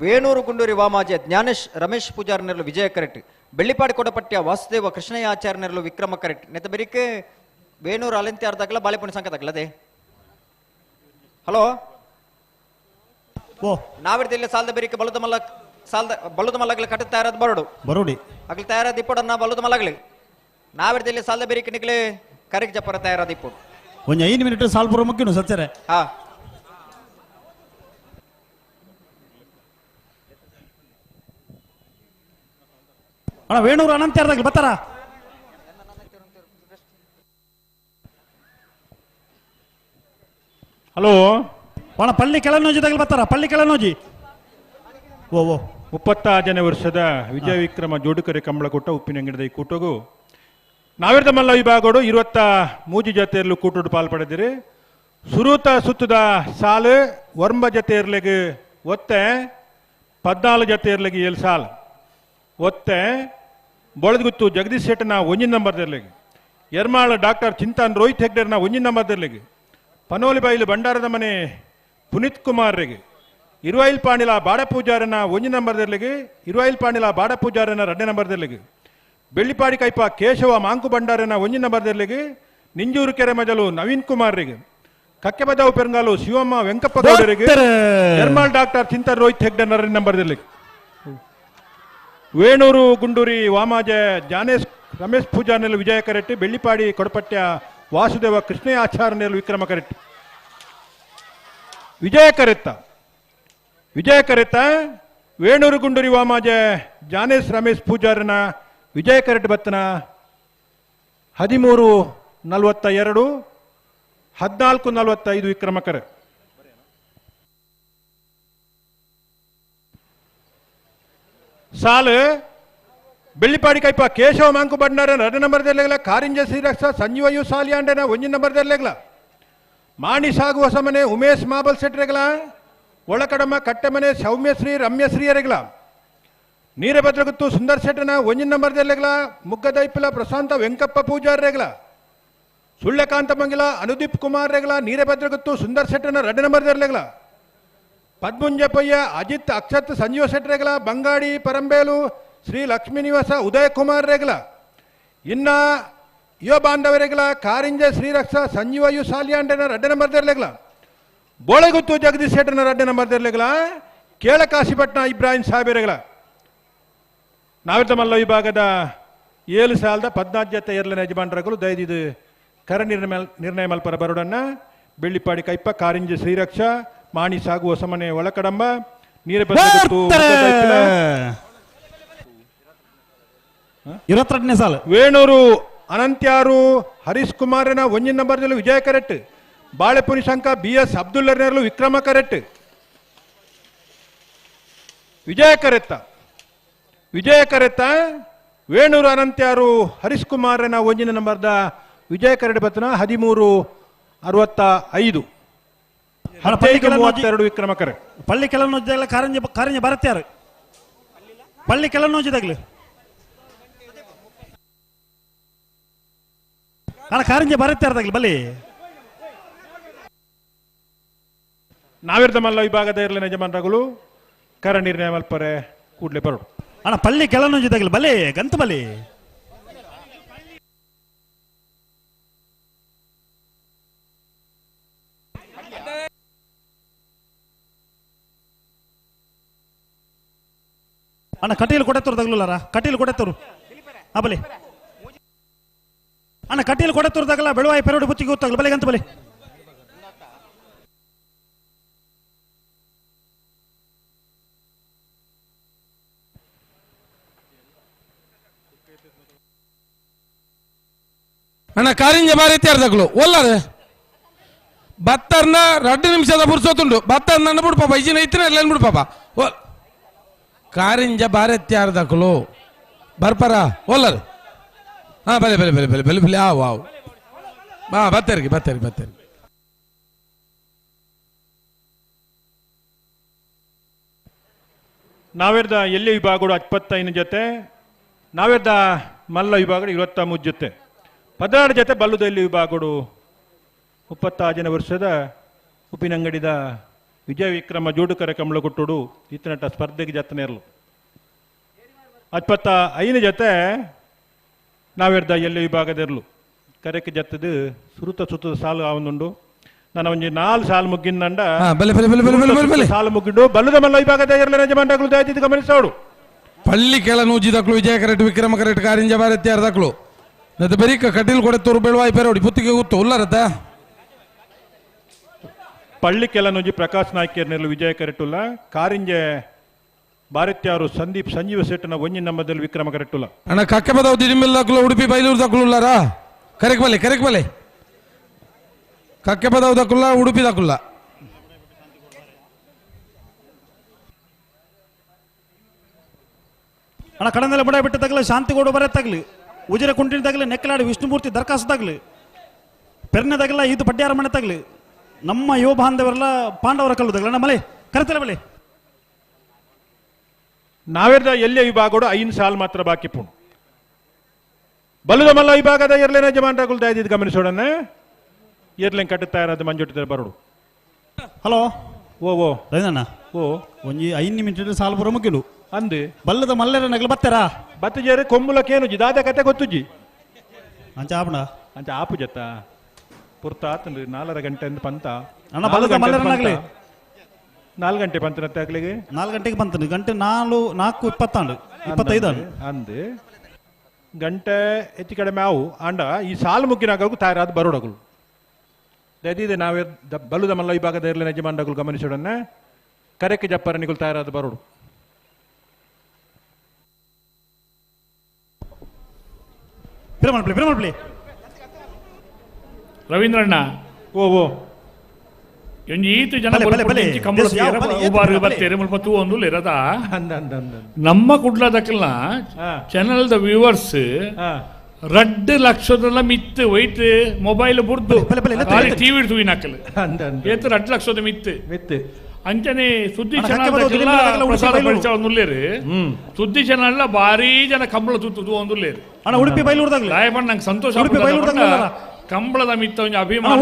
ವೇಣೂರು ಗುಂಡೂರಿ ವಾಮಾಜೆ ಜ್ಞಾನೇಶ್ ರಮೇಶ್ ಪೂಜಾರ್ ನೆರಳು ವಿಜಯ ಕರೆಕ್ಟ್. ಬೆಳ್ಳಿಪಾಡಿ ಕೊಡಪಟ್ಯ ವಾಸುದೇವ ಕೃಷ್ಣಯ್ಯ ಆಚಾರ್ಯ ನೆರಳು ವಿಕ್ರಮ ಕರೆಕ್ಟ್. ನೆತ್ತ ಬೆರಿಕೆ ವೇಣೂರು ಅಲಂತ್ಯಾರದಾಗಲ ಬಾಳೆಪುಣಿ ಸಂಕದಾಗಲ ಅದೇ. ಹಲೋ ಓ ನಾವಿರ್ತಿಲ್ಲ ಸಾಲದ ಬೆರಿಕೆ ಬಲದ ಮಲ್ಲ ಸಾಲದ ಬಲದ ಮಲ್ಲಗಲಿ ಕಟ್ಟ ತಯಾರಾದ ಬರೋಡು ಬರೋಡಿ ಅಗ್ಲಿ ತಯಾರಾದ ಇಪ್ಪಡನ್ನ ಬಲದ ಮಲ್ಲಗಲಿ ನಾವಿರ್ತಿಲ್ಲ ಸಾಲದ ಬೆರಿಕೆ ನಿಗ್ಲೆ ಕರೆಕ್ ಜಪ್ಪರ ತಯಾರಾದ ಇಪ್ಪಡು ಒಂಜಿ 5 ಮಿನಿಟ್ ಸಾಲ್ಪುರ ಮುಖ್ಯನು ಸಚ್ಚರೆ. ಹಾ ಅಣ್ಣ ವೇಣೂರು ಅನಂತ್ಯಾರದಾಗ್ಲಿ ಬರ್ತಾರ. ಹಲೋ ಅಣ್ಣ ಪಳ್ಳಿ ಕೆಳನೋಜಿದಾಗಲಿ ಬರ್ತಾರ. ಪಳ್ಳಿ ಕೆಳನೋಜಿ ಓ ಓ 36ನೇ ವರ್ಷದ ವಿಜಯ ವಿಕ್ರಮ ಜೋಡುಕರೆ ಕಂಬಳಕೂಟ ಉಪ್ಪಿನಂಗಡಿದ ಈ ಕೂಟಗೂ ನಾವಿರ್ದ ಮಲ್ಲ ವಿಭಾಗಡು 23 ಜತೆಯಲ್ಲೂ ಕೂಟೋಡು ಪಾಲ್ಪಡೆದಿರಿ. ಸುರೂತ ಸುತ್ತದ ಸಾಲು 9 ಜತೆಯರ್ಲೆಗೆ ಒತ್ತೆ 14 ಜತೆಯರ್ಲೆಗೆ 7 ಸಾಲು ಒತ್ತೆ ಬೊಳದಗುತ್ತು ಜಗದೀಶ್ ಶೆಟ್ಟನ 1 ನಂಬರ್ದರ್ಲೆಗೆ ಎರ್ಮಾಳ ಡಾಕ್ಟರ್ ಚಿಂತನ್ ರೋಹಿತ್ ಹೆಗ್ಡೆರ್ನ 1 ನಂಬರ್ದರ್ಲೆಗೆ ಪನೋಲಿಬೈಲು ಭಂಡಾರದ ಮನೆ ಪುನೀತ್ ಕುಮಾರ್ರಿಗೆ ಇರುವೈಲ್ ಪಾಣಿಲ ಬಾಡ ಪೂಜಾರನ 1 ನಂಬರ್ದರ್ಲೆಗೆ ಇರುವೈಲ್ ಪಾಣಿಲ ಬಾಡ ಪೂಜಾರನ 2 ನಂಬರ್ದರ್ಲೆಗೆ ಬೆಳ್ಳಿಪಾಡಿ ಕೈಪ ಕೇಶವ ಮಾಂಕು ಭಂಡಾರನ 1 ನಂಬರ್ದರ್ಲೆಗೆ ನಿಂಜೂರು ಕೆರೆ ಮಜಲು ನವೀನ್ ಕುಮಾರ್ರಿಗೆ ಕಕ್ಕೆಬದಾವು ಪೆರಂಗಾಲು ಶಿವಮ್ಮ ವೆಂಕಪ್ಪ ಗೌಡರಿಗೆ ಎರ್ಮಾಳ್ ಡಾಕ್ಟರ್ ಚಿಂತನ್ ರೋಹಿತ್ ಹೆಗ್ಡೆನ 2 ನಂಬರ್ದರ್ಲೆಗೆ ವೇಣೂರು ಗುಂಡೂರಿ ವಾಮಾಜೆ ಜಾನೇಶ್ ರಮೇಶ್ ಪೂಜಾರ್ನೆಲ್ ವಿಜಯ ಕರೆಟ್ಟಿ ಬೆಳ್ಳಿಪಾಡಿ ಕೊಡಪಟ್ಯ ವಾಸುದೇವ ಕೃಷ್ಣಯ್ಯ ಆಚಾರ್ಯನೆಲ್ ವಿಕ್ರಮ ಕರೆಟ್ಟಿ. ವಿಜಯ ಕರೆತ್ತ ವಿಜಯ ಕರೆತ್ತ ವೇಣೂರು ಗುಂಡೂರಿ ವಾಮಾಜೆ ಜಾನೇಶ್ ರಮೇಶ್ ಪೂಜಾರನ ವಿಜಯ ಕರೆಟ್ಟಿ ಬತ್ತನ 13:42 14:45 ವಿಕ್ರಮ ಕರೆ. ಸಾಲು ಬೆಳ್ಳಿಪಾಡಿ ಕೈಪ ಕೇಶವ ಮಾಂಕು ಭಂಡಾರ 2 ನಂಬರ್ದರ್ಲೆಗಲ ಕಾರಿಂಜ ಶ್ರೀರಕ್ಷ ಸಂಜೀವಯು ಸಾಲಿಯಾಂಡನ 1 ನಂಬರ್ದರ್ಲೆಗಲ ಮಾಣಿ ಸಾಗು ಹೊಸಮನೆ ಉಮೇಶ್ ಮಾಬಲ್ ಸೆಟ್ರೆಗಲ ಒಳಕಡಮ ಕಟ್ಟೆಮನೆ ಸೌಮ್ಯಶ್ರೀ ರಮ್ಯಶ್ರೀಯರೆಗಲ ನೀರಭದ್ರಗುತ್ತು ಸುಂದರ್ ಶೆಟ್ಟನ 1 ನಂಬರ್ದರ್ಲೆಗಲ ಮುಗ್ಗದೈಪಿಲ ಪ್ರಶಾಂತ ವೆಂಕಪ್ಪ ಪೂಜಾರ್ರೆಗಲ ಸುಳ್ಯಕಾಂತ ಮಂಗಿಲ ಅನುದೀಪ್ ಕುಮಾರ್ ರೆಗಲ ನೀರಭದ್ರಗುತ್ತು ಸುಂದರ್ ಶೆಟ್ಟನ 2 ನಂಬರ್ದರ್ಲೆಗಲ ಪದ್ಮುಂಜಪಯ್ಯ ಅಜಿತ್ ಅಕ್ಷತ್ ಸಂಜೀವ ಶೆಟ್ಟರೆಗಲ ಬಂಗಾಡಿ ಪರಂಬೇಲು ಶ್ರೀ ಲಕ್ಷ್ಮೀ ನಿವಾಸ ಉದಯ ಕುಮಾರ್ ರೆಗಲ ಇನ್ನ ಯುವ ಬಾಂಧವರೆಗಲ ಕಾರಿಂಜ ಶ್ರೀರಕ್ಷ ಸಂಜೀವಯು ಸಾಲಿಯಾಂಡನ 2 ನಂಬರ್ದರ್ಲೆಗಲ ಬೋಳೆಗುತ್ತು ಜಗದೀಶ್ ಶೆಟ್ಟನ 2 ನಂಬರ್ದರ್ಲೆಗಲ ಕೇಳಕಾಶಿಪಟ್ನ ಇಬ್ರಾಹಿಂ ಸಾಹೇಬರೆಗಲ ನಾವಿರ್ದ ಮಲ್ಲ ವಿಭಾಗದ 7 ಸಾಲದ 14 ಜತೆ ಎರಲನ ಯಜಮಾನರುಗಳು ದಯದಿದು ಕರ ನಿರ್ಣಯ ಮಲ್ಪರ ಬರೋಡನ್ನ ಬೆಳ್ಳಿಪಾಡಿ ಕೈಪ ಕಾರಿಂಜ ಶ್ರೀರಕ್ಷ ಮಾಣಿ ಸಾಗು ಹೊಸಮನೆ ಒಳಕಡಂಬ ನೀರಭದ್ರಗುತ್ತು 22ನೇ ಸಾಲು ವೇಣೂರು ಅನಂತ್ಯಾರು ಹರೀಶ್ ಕುಮಾರನ 1 ನಂಬರ್ದಲ್ಲಿ ವಿಜಯ ಕರೆಕ್ಟ್ ಬಾಳೆಪುನಿ ಶಂಕ ಬಿ ಎಸ್ ಅಬ್ದುಲ್ಲರ್ನಲ್ಲೂ Vikrama correct. Vijaya correct Vijaya correct Venur ಅನಂತ್ಯಾರು ಹರೀಶ್ ಕುಮಾರನ 1 ನಂಬರ್ದ ವಿಜಯ ಕರೆಡ್ ಬತ್ತನ 13:65 32 ವಿಕ್ರಮ ಕರೆ. ಪಳ್ಳಿ ಕೆಳನೋಜಿದಾಗಲ ಕಾರಂಜಿ ಕಾರಂಜಿ ಭಾರತೀಯರು ಪಳ್ಳಿ ಕೆಳನೋಜಿದಾಗಲಿ ಅಣ್ಣ ಕಾರಂಜಿ ಭಾರತೀಯರದಾಗಲಿ ಬಲಿ ನಾವಿರ್ದ ಮಲ್ಲ ವಿಭಾಗದ ಇರಲಿನ ಯಜಮಾನರುಗಳು ಕರ ನಿರ್ಣಯ ಮಲ್ಪರೆ ಕೂಡಲೇ ಬರೋಡು. ಅಣ್ಣ ಪಳ್ಳಿ ಕೆಳನೋಜಿದಾಗಲಿ ಬಲಿ ಗಂತ ಬಲಿ ಅಣ್ಣ ಕಟೀಲು ಕೊಡತ್ತೂರು ತಗಲುಲ್ಲಾರ ಕಟೀಲು ಕೊಡತ್ತೂರು ಆ ಬಲಿ ಅಣ್ಣ ಕಟೀಲು ಕೊಡತ್ತೂರು ತಗಲ ಬೆಳುವಾಯಿ ಪೆರೋಡು ಬುತ್ತಿಗೆ ಗೊತ್ತಾಗಲ್ಲ ಬಲಿ ಗಂತ ಬಲಿ. ಅಣ್ಣ ಕಾರಿಂಜ ಬಾರಿ ಒಲ್ಲರೆ ಬತ್ತರ್ನ 2 ನಿಮಿಷದ ಪುರ್ಸೊತ್ತುಂಡು ಬತ್ತರ್ನ ಬಿಡು ಪಾಪ ಇಜಿನ ಇತ್ತಿನ ಇಲ್ಲ ಬಿಡು ಪಾಪ ಕಾರಿಂಜ ಬಾರೆತ್ಯಾರ್ದಕಲು ಬರ್ಪರ ಒಲ್ಲರು ಹಾ ಬಲೆ ಬಲೆ ಬಲೆ ಬಲೆ ಬಲೆ ಬಲೆ ಆವು ಆವು ಹಾ ಬತ್ತರಿಗೆ ಬತ್ತರಿಗೆ ಬತ್ತರಿಗೆ. ನಾವೇರ್ದ ಎಲ್ಲಿ ವಿಭಾಗಗಳು 25 ಜೊತೆ, ನಾವೇರ್ದ ಮಲ್ಲ ವಿಭಾಗಗಳು 23 ಜೊತೆ, 16 ಜೊತೆ ಬಲ್ಲುದ ಎಲ್ಲಿ ವಿಭಾಗಗಳು. 36ನೇ ವರ್ಷದ ಉಪ್ಪಿನಂಗಡಿದ ವಿಜಯ ವಿಕ್ರಮ ಜೋಡುಕರೆ ಕಮಲಗುಟ್ಟುಡು ಇತ್ತನಟ ಸ್ಪರ್ಧೆಗೆ ಜತನೇರ್ಲು. 25 ಜೊತೆ ನಾವೇರ್ದ ಎಲ್ಲಿ ವಿಭಾಗದಿರ್ಲು ಕರೆಕ್ಕೆ ಜತ್ತದು ಸುರುತ ಸುತ್ತದ ಸಾಲು ಆವೊಂದುಂಡು. ನಾನು ಒಂಜಿ 4 ಸಾಲು ಮುಗ್ಗಿಂದಂಡ ಸಾಲು ಮುಗ್ಗಿಂಡು ಬಲ್ಲದ ಮಲ್ಲ ವಿಭಾಗದ ಇರಲಿ ಯಜಮಾನಗಳು ದಯವಿಟ್ಟು ಗಮನಿಸೋಡು. ಪಳ್ಳಿ ಕೆಳ ನೂಜಿದಕ್ಲು ವಿಜಯ ಕರೆಟ್ ವಿಕ್ರಮ ಕರೆಟ್ ಕಾರಿಂಜ ಭಾರತೀಯರ್ ದಕ್ಲು ನದ ಬರೀಕ ಕಟೀಲ್ ಕೊಡೆತ್ತೂರು ಬೆಳುವಾಯಿ ಪೆರೋಡಿ ಪುತ್ತಿಗೆ ಗೊತ್ತು ಉಲ್ಲರತ. ಪಳ್ಳಿ ಕೆಲ ನೂಜಿ ಪ್ರಕಾಶ್ ನಾಯ್ಕರ್ನೆಲ್ಲ ವಿಜಯ ಕರೆಟುಲ್ಲ, ಕಾರಿಂಜೆ ಭಾರತೀಯರು ಸಂದೀಪ್ ಸಂಜೀವ ಶೆಟ್ಟನ ಒಂಜಿ ನಂಬದಲ್ಲಿ ವಿಕ್ರಮ ಕರೆಟುಲ್ಲ. ಅಣ್ಣ ಕಕ್ಕೆ ಪದವು ದಿಡಿಮಿಲ್ ಉಡುಪಿ ಬೈಲೂರು ದಕ್ಲು ಉಲ್ಲಾರ ಕರೆಕ್ ಬಲೆ ಕರೆಕ್ ಬಲೆ ಕಕ್ಕೆ ಪದವು ದಕ್ಕುಲ್ಲ ಉಡುಪಿ ದಕ್ಕುಲ್ಲ. ಅಣ್ಣ ಕಡಂದಲೆ ಬಡ ಬಿಟ್ಟು ತಗಲಿ ಶಾಂತಿಗೌಡ ಬರ ತಗಲಿ ಉಜಿರೆ ಕುಂಟಿನ ತಗಲಿ ನೆಕ್ಕಲಾಡಿ ವಿಷ್ಣುಮೂರ್ತಿ ದರ್ಖಾಸ್ತು ತಗಲಿ ಪೆರ್ನೆ ತಗಲ ಇದು ಪಡ್ಯಾರ ಮನೆ ತಗಲಿ ನಮ್ಮ ಯುವ ಬಾಂಧವರೆಲ್ಲ ಪಾಂಡವರ ಕಲ್ಲು ತಗಲ ಅಣ್ಣ ಮಲೆ ಕರೆತಲೆ ಬಲೆ. ನಾವೇರ್ದ ಎಲ್ಲೇ ವಿಭಾಗಗಳು 5 ಸಾಲು ಮಾತ್ರ ಬಾಕಿ ಪುಣ್. ಬಲ್ಲದ ಮಲ್ಲ ವಿಭಾಗದ ಎರ್ಲೇನ ಯಜಮಾನರಾಗುಲ್ ದಯದಿದ್ದು ಗಮನಿಸೋಣ. ಏರ್ಲೇನ್ ಕಟ್ಟುತ್ತಾ ಇರೋದು ಮಂಜುಟ್ಟಿದ್ದಾರೆ ಬರೋಡು. ಹಲೋ ಓ ಓ ರವೀಂದ್ರಣ್ಣ ಓ ಒಂಜಿ 5 ನಿಮಿಷ ಸಾಲು ಬರೋ ಮುಗಿಲು ಅಂದು ಬಲ್ಲದ ಮಲ್ಲರ ನಗಲು ಬತ್ತಾರಾ ಬತ್ತಜೇರಿ ಕೊಂಬುಲಕ್ಕೇನು ಜಿ ದಾದ ಕತೆ ಗೊತ್ತುಜಿ ಅಂಚ ಆಪಣ ಅಂಚ ಆಪು ಜತ್ತ ಪುರ್ತ ಆತಂದ್ರೆ 4.5 ಗಂಟೆ ಅಂದ್ ಪಂತ ಅಣ್ಣ ಬಲ್ಲದ ಮಲ್ಲರ ನಗಲಿ 4 ಗಂಟೆ ಪಂತನತ್ತೆ ಆಗ್ಲಿಗೆ 4 ಗಂಟೆಗೆ ಬಂತನು ಗಂಟೆ 4 4:25 25 ಅಂದು ಗಂಟೆ ಹೆಚ್ಚು ಕಡಿಮೆ ಅವು ಅಂಡ ಈ ಸಾಲು ಮುಗ್ಗಿನಾಗು ತಯಾರಾದ ಬರೋಡಗಳು ದಯದಿದೆ ನಾವೇ ಬಲ್ಲುದ ಮಲ್ಲ ವಿಭಾಗದ ಇರಲಿ ಯಜಮಾನಗಳು ಗಮನಿಸೋಡನ್ನ ಕರೆಕ್ಕೆ ಜಪ್ಪರನಿಗಳು ತಯಾರಾದ ಬರೋಡು. ರವೀಂದ್ರಣ್ಣ ಓ ಓ ಈತು ಜನ ನಮ್ಮ ಕುಡ್ಲದಕ್ಕೆಲ್ಲ channel the viewers 2 ಲಕ್ಷದಲ್ಲ ಮಿತ್ತು white mobile ಬುರ್ದು TV ತೂವಿನಾಕಲ್ ಏತು 2 ಲಕ್ಷದ ಮಿತ್ತು ಮಿತ್ತು ಅಂಚನೆ ಸುದ್ದಿ ಚಾನಲ್ ಪ್ರಸಾರ ಪರಿಚಯ ಸುದ್ದಿ ಚಾನಲ್ ಭಾರಿ ಜನ ಕಂಬಳ ತೂತು ಒಂದುಲ್ಲೇರು. ಉಡುಪಿ ಬೈಲೂರು ನಂಗೆ ಸಂತೋಷ ಕಂಬಳದ ಮಿತ್ತ ಒಂಜಿ ಅಭಿಮಾನ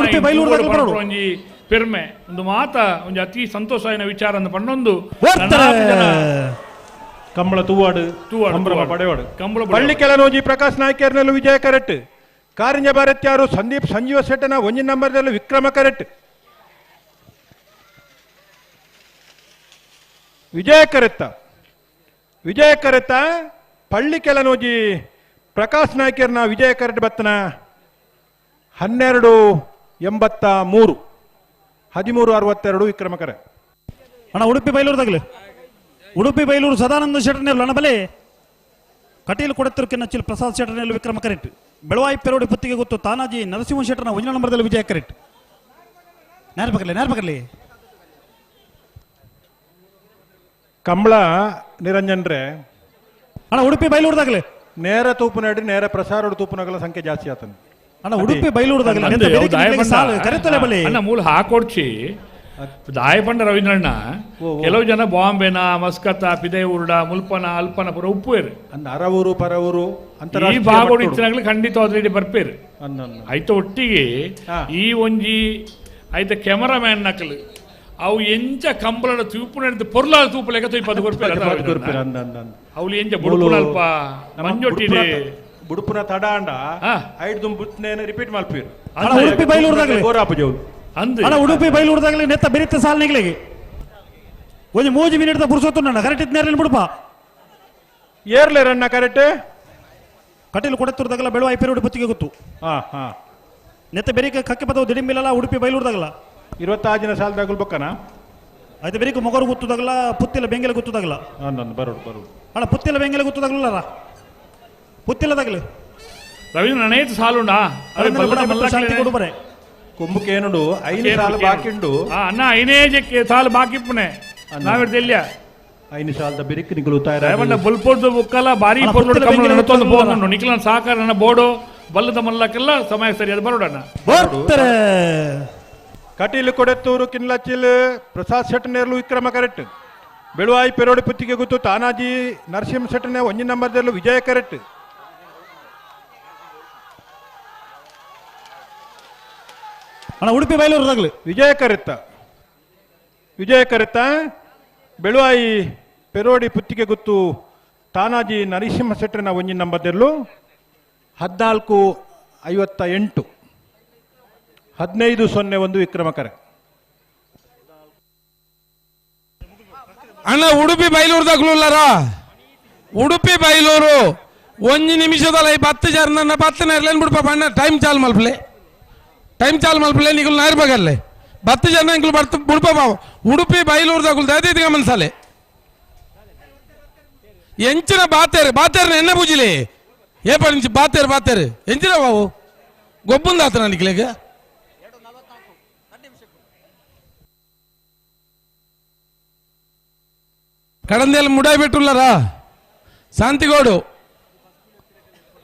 ಒಂಜಿ ಪೆರ್ಮೆ ಒಂದು ಮಾತ ಒಂಜಿ ಅತಿ ಸಂತೋಷ ವಿಚಾರ ಅಂತ ಪಣ್ಣೊಂದು ಕಂಬಳ ತೂವಾಡು ತೂವಾಡು ಪಡೆವಾಡು ಕಂಬಳ ಪಳ್ಳಿ ಕೆಲನೋಜಿ ಪ್ರಕಾಶ್ ನಾಯ್ಕರ್ನಲ್ಲೂ ವಿಜಯ ಕರೆಕ್ಟ್, ಕಾರಿಂಜ ಭಾರತ್ಯಾರು ಸಂದೀಪ್ ಸಂಜೀವ ಶೆಟ್ಟನ ಒಂಜಿ ನಂಬರ್ದಲ್ಲೂ ವಿಕ್ರಮ ಕರೆಕ್ಟ್. ವಿಜಯ ಕರೆತ್ತ ವಿಜಯ ಕರೆತ್ತ ಪಳ್ಳಿ ಕೆಲನೋಜಿ ಪ್ರಕಾಶ್ ನಾಯ್ಕರ್ನ ವಿಜಯ ಕರೆಕ್ಟ್ ಬತ್ತನ 12.83 13.62 ವಿಕ್ರಮ ಕರೆ. ಅಣ್ಣ ಉಡುಪಿ ಬೈಲೂರು ತಗಲಿ ಉಡುಪಿ ಬೈಲೂರು ಸದಾನಂದ ಶೆಟ್ಟರ್ನೆಲ್ಲ ಅಣ್ಣ ಬಲೆ ಕಟೀಲು ಕೊಡತ್ತಿರು ಕೆನ್ನಚ್ಚಿಲ್ ಪ್ರಸಾದ್ ಶೆಟ್ಟರ್ನೆಲ್ಲ ವಿಕ್ರಮ ಕರೆಕ್ಟ್. ಬೆಳವಾಯಿ ಪೆರೋಡಿ ಪುತ್ತಿಗೆ ಗೊತ್ತು ತಾನಾಜಿ ನರಸಿಂಹ ಶೆಟ್ಟರ್ನ ಒಂಜಿ ನಂಬರ್ದಲ್ಲಿ ವಿಜಯ ಕರೆಕ್ಟ್. ನೇರ ಪಕರ್ಲಿ ನೇರ ಪಕರ್ಲಿ ಕಂಬಳ ನಿರಂಜನ್ರೆ ಅಣ್ಣ ಉಡುಪಿ ಬೈಲೂರು ತಗಲಿ ನೇರ ತೂಪುನಾಡಿ ನೇರ ಪ್ರಸಾರ ತೂಪುನಗಳ ಸಂಖ್ಯೆ ಜಾಸ್ತಿ ಆತನ. ಅಣ್ಣ ಉಡುಪಿ ಬೈಲೂರು ಅಣ್ಣ ಮೂಲ ಹಾಕೊಡ್ಚಿ ದಾಯಪಂಡ ರವೀಂದ್ರಣ್ಣ ಕೆಲವು ಜನ ಬಾಂಬೆನ ಮಸ್ಕತ್ತ ಪಿದೆ ಉರುಡ ಮುಲ್ಪನ ಅಲ್ಪನ ಪುರ ಉಪ್ಪುವೇರು ಅರವೂರು ಪರವೂರು ಅಂತ ಈ ಬಾಗೋಡು ಇತ್ತಿನಾಗ್ಲಿ ಖಂಡಿತವಾದ್ರೆ ಬರ್ಪೇರು ಆಯ್ತು. ಒಟ್ಟಿಗೆ ಈ ಒಂಜಿ ಆಯ್ತ ಕ್ಯಾಮರಾಮ್ಯಾನ್ ನಕಲು ಅವು ಎಂಚ ಕಂಬಳದ ತೂಪು ನಡೆದು ಪೊರ್ಲಾದ ತೂಪು ಲೆಕ್ಕ ತೂಪು ಕೊರ್ಪೇರು ಅವ್ಲು ಎಂಚ ಬುಡುಪುನಲ್ಪ ಮಂಜೊಟ್ಟಿದೆ ಬುಡುಪುನ ತಡ ಅಂಡ ಐದು ದುಂಬುತ್ನೇನ ರಿಪೀಟ್ ಮಲ್ಪೀರು. ಉಡುಪಿ ಬೈಲೂರುದಾಗಲಿ ಅಣ್ಣ ಉಡುಪಿ ಬೈಲೂರುದಾಗಲಿ ನೆತ್ತ ಬೆರಿತ ಸಾಲನಿಗಳಿಗೆ ಒಂಜಿ 3 ಮಿನಿಟ್ the ಪುರುಷೋತ್ತಮ ಕರೆಕ್ಟ್ ಇದ್ನೇರ್ಲಿನ ಬುಡುಪ ಏರ್ಲೇರಣ್ಣ ಕರೆಕ್ಟ್ ಕಟೀಲು ಕೊಡತ್ತೂರ್ದಾಗಲ್ಲ ಬೆಳುವಾಯಿ ಪೆರುಡಿ ಪುತ್ತಿಗೆ ಗೊತ್ತು ಹಾ ಹಾ ನೆತ್ತ ಬೆರಿಕೆ ಕಕ್ಕೆ ಪದವು ದಿಡಿಂಬಿಲ್ಲಲ್ಲ ಉಡುಪಿ ಬೈಲೂರುದಾಗಲ್ಲ 26 ಜನ ಸಾಲದಾಗಲ್ ಬಕ್ಕನ ಆಯ್ತು ಬೆರಿಕೆ ಮೊಗರು ಗೊತ್ತದಾಗಲ್ಲ ಪುತ್ತಿಲ ಬೆಂಗೆಲೆ ಗೊತ್ತದಾಗಲ್ಲ ಬರೋಡು ಬರೋಡು ಅಣ್ಣ ಪುತ್ತಿಲ ಬೆಂಗೆಲೆ ಗೊತ್ತದಾಗಲ್ಲ ಪುತ್ತಿಲದಾಗಲಿ ರವೀಂದ್ರ ಅನೇಕ ಸಾಲುಂಡಾ ಕೊಂಬುಕೇನುಂಡು 5 ಸಾಲು ಬಾಕಿ ಉಂಡು ಅಣ್ಣ 5 ಸಾಲು ಬಾಕಿ ಪುಣೆ ನಾವಿಡ್ದಿಲ್ಲ 5 ಸಾಲದ ಬಿರಿಕ್ ನಿಕಲು ತಯಾರ ಬುಲ್ಪೋರ್ದು ಬುಕ್ಕಲ ಭಾರಿ ಪೊರ್ಲು ಕಂಬಳ ನಡತೊಂದು ಪೋನುಂಡು ನಿಕಲನ ಸಹಕಾರ ಬೋರ್ಡು ಬಲ್ಲದ ಮಲ್ಲಕ್ಕೆಲ್ಲ ಸಮಯ ಸರಿಯಾದ ಬರೋಡಣ್ಣ. ಕಟೀಲು ಕೊಡೆತ್ತೂರು ಕಿನ್ಲಚಿಲ್ ಪ್ರಸಾದ್ ಶೆಟ್ಟನೇರ್ಲು ವಿಕ್ರಮ ಕರೆಕ್ಟ್. Beluvai ಪೆರೋಡಿ ಪುತ್ತಿಗೆ ಗುತ್ತು ತಾನಾಜಿ ನರಸಿಂಹ ಶೆಟ್ಟನೆ ಒಂಜಿ ನಂಬರ್ದಲ್ಲಿ ವಿಜಯ ಕರೆಟ್. ಅಣ್ಣ ಉಡುಪಿ ಬೈಲೂರು ತಗಲು ವಿಜಯ ಕರೆತ್ತ ವಿಜಯ ಕರೆತ್ತ ಬೆಳುವಾಯಿ ಪೆರೋಡಿ ಪುತ್ತಿಗೆ ಗುತ್ತು ತಾನಾಜಿ ನರಸಿಂಹ ಶೆಟ್ಟನ ಒಂಜಿ ನಂಬರ್ದಲ್ಲೂ 14:58 15:01 ವಿಕ್ರಮಕರ. ಅಣ್ಣ ಉಡುಪಿ ಬೈಲೂರು ತಗಲುಲ್ಲಾರ ಉಡುಪಿ ಬೈಲೂರು ಒಂಜಿ ನಿಮಿಷದಲ್ಲ ಈ ಬತ್ತು ಜನ ನನ್ನ ಬತ್ತು ನೆರ್ಲೇನು ಬಿಡ್ಪಾಪ ಅಣ್ಣ ಟೈಮ್ ಚಾಲು ಮಲ್ಪಲೆ ಟೈಮ್ ಚಾಲು ಮಲ್ಪಲೆ ನಿಗುಲು ನಾರ್ ಬಗರ್ಲೆ ಬತ್ತು ಜನ ಇಂಗ್ಲು ಬರ್ತು ಬಿಡ್ಪಾಪ ಉಡುಪಿ ಬೈಲೂರು ತಗುಲು ದಯದೈತಿ ಗಮನಿಸಲೆ ಎಂಚಿನ ಬಾತೇರು ಬಾತೇರ್ನ ಎಣ್ಣೆ ಪೂಜಿಲೆ ಏ ಪడించి ಬಾತೇರು ಬಾತೇರು ಎಂಚಿನ ಬಾವು ಗೊಬ್ಬುಂದಾತನ ನಿಕ್ಲೇಗ ಕಡಂದೇಲಿ ಮುಡಾಯಿ ಬಿಟ್ಟುಲ್ಲರಾ ಶಾಂತಿಗೋಡು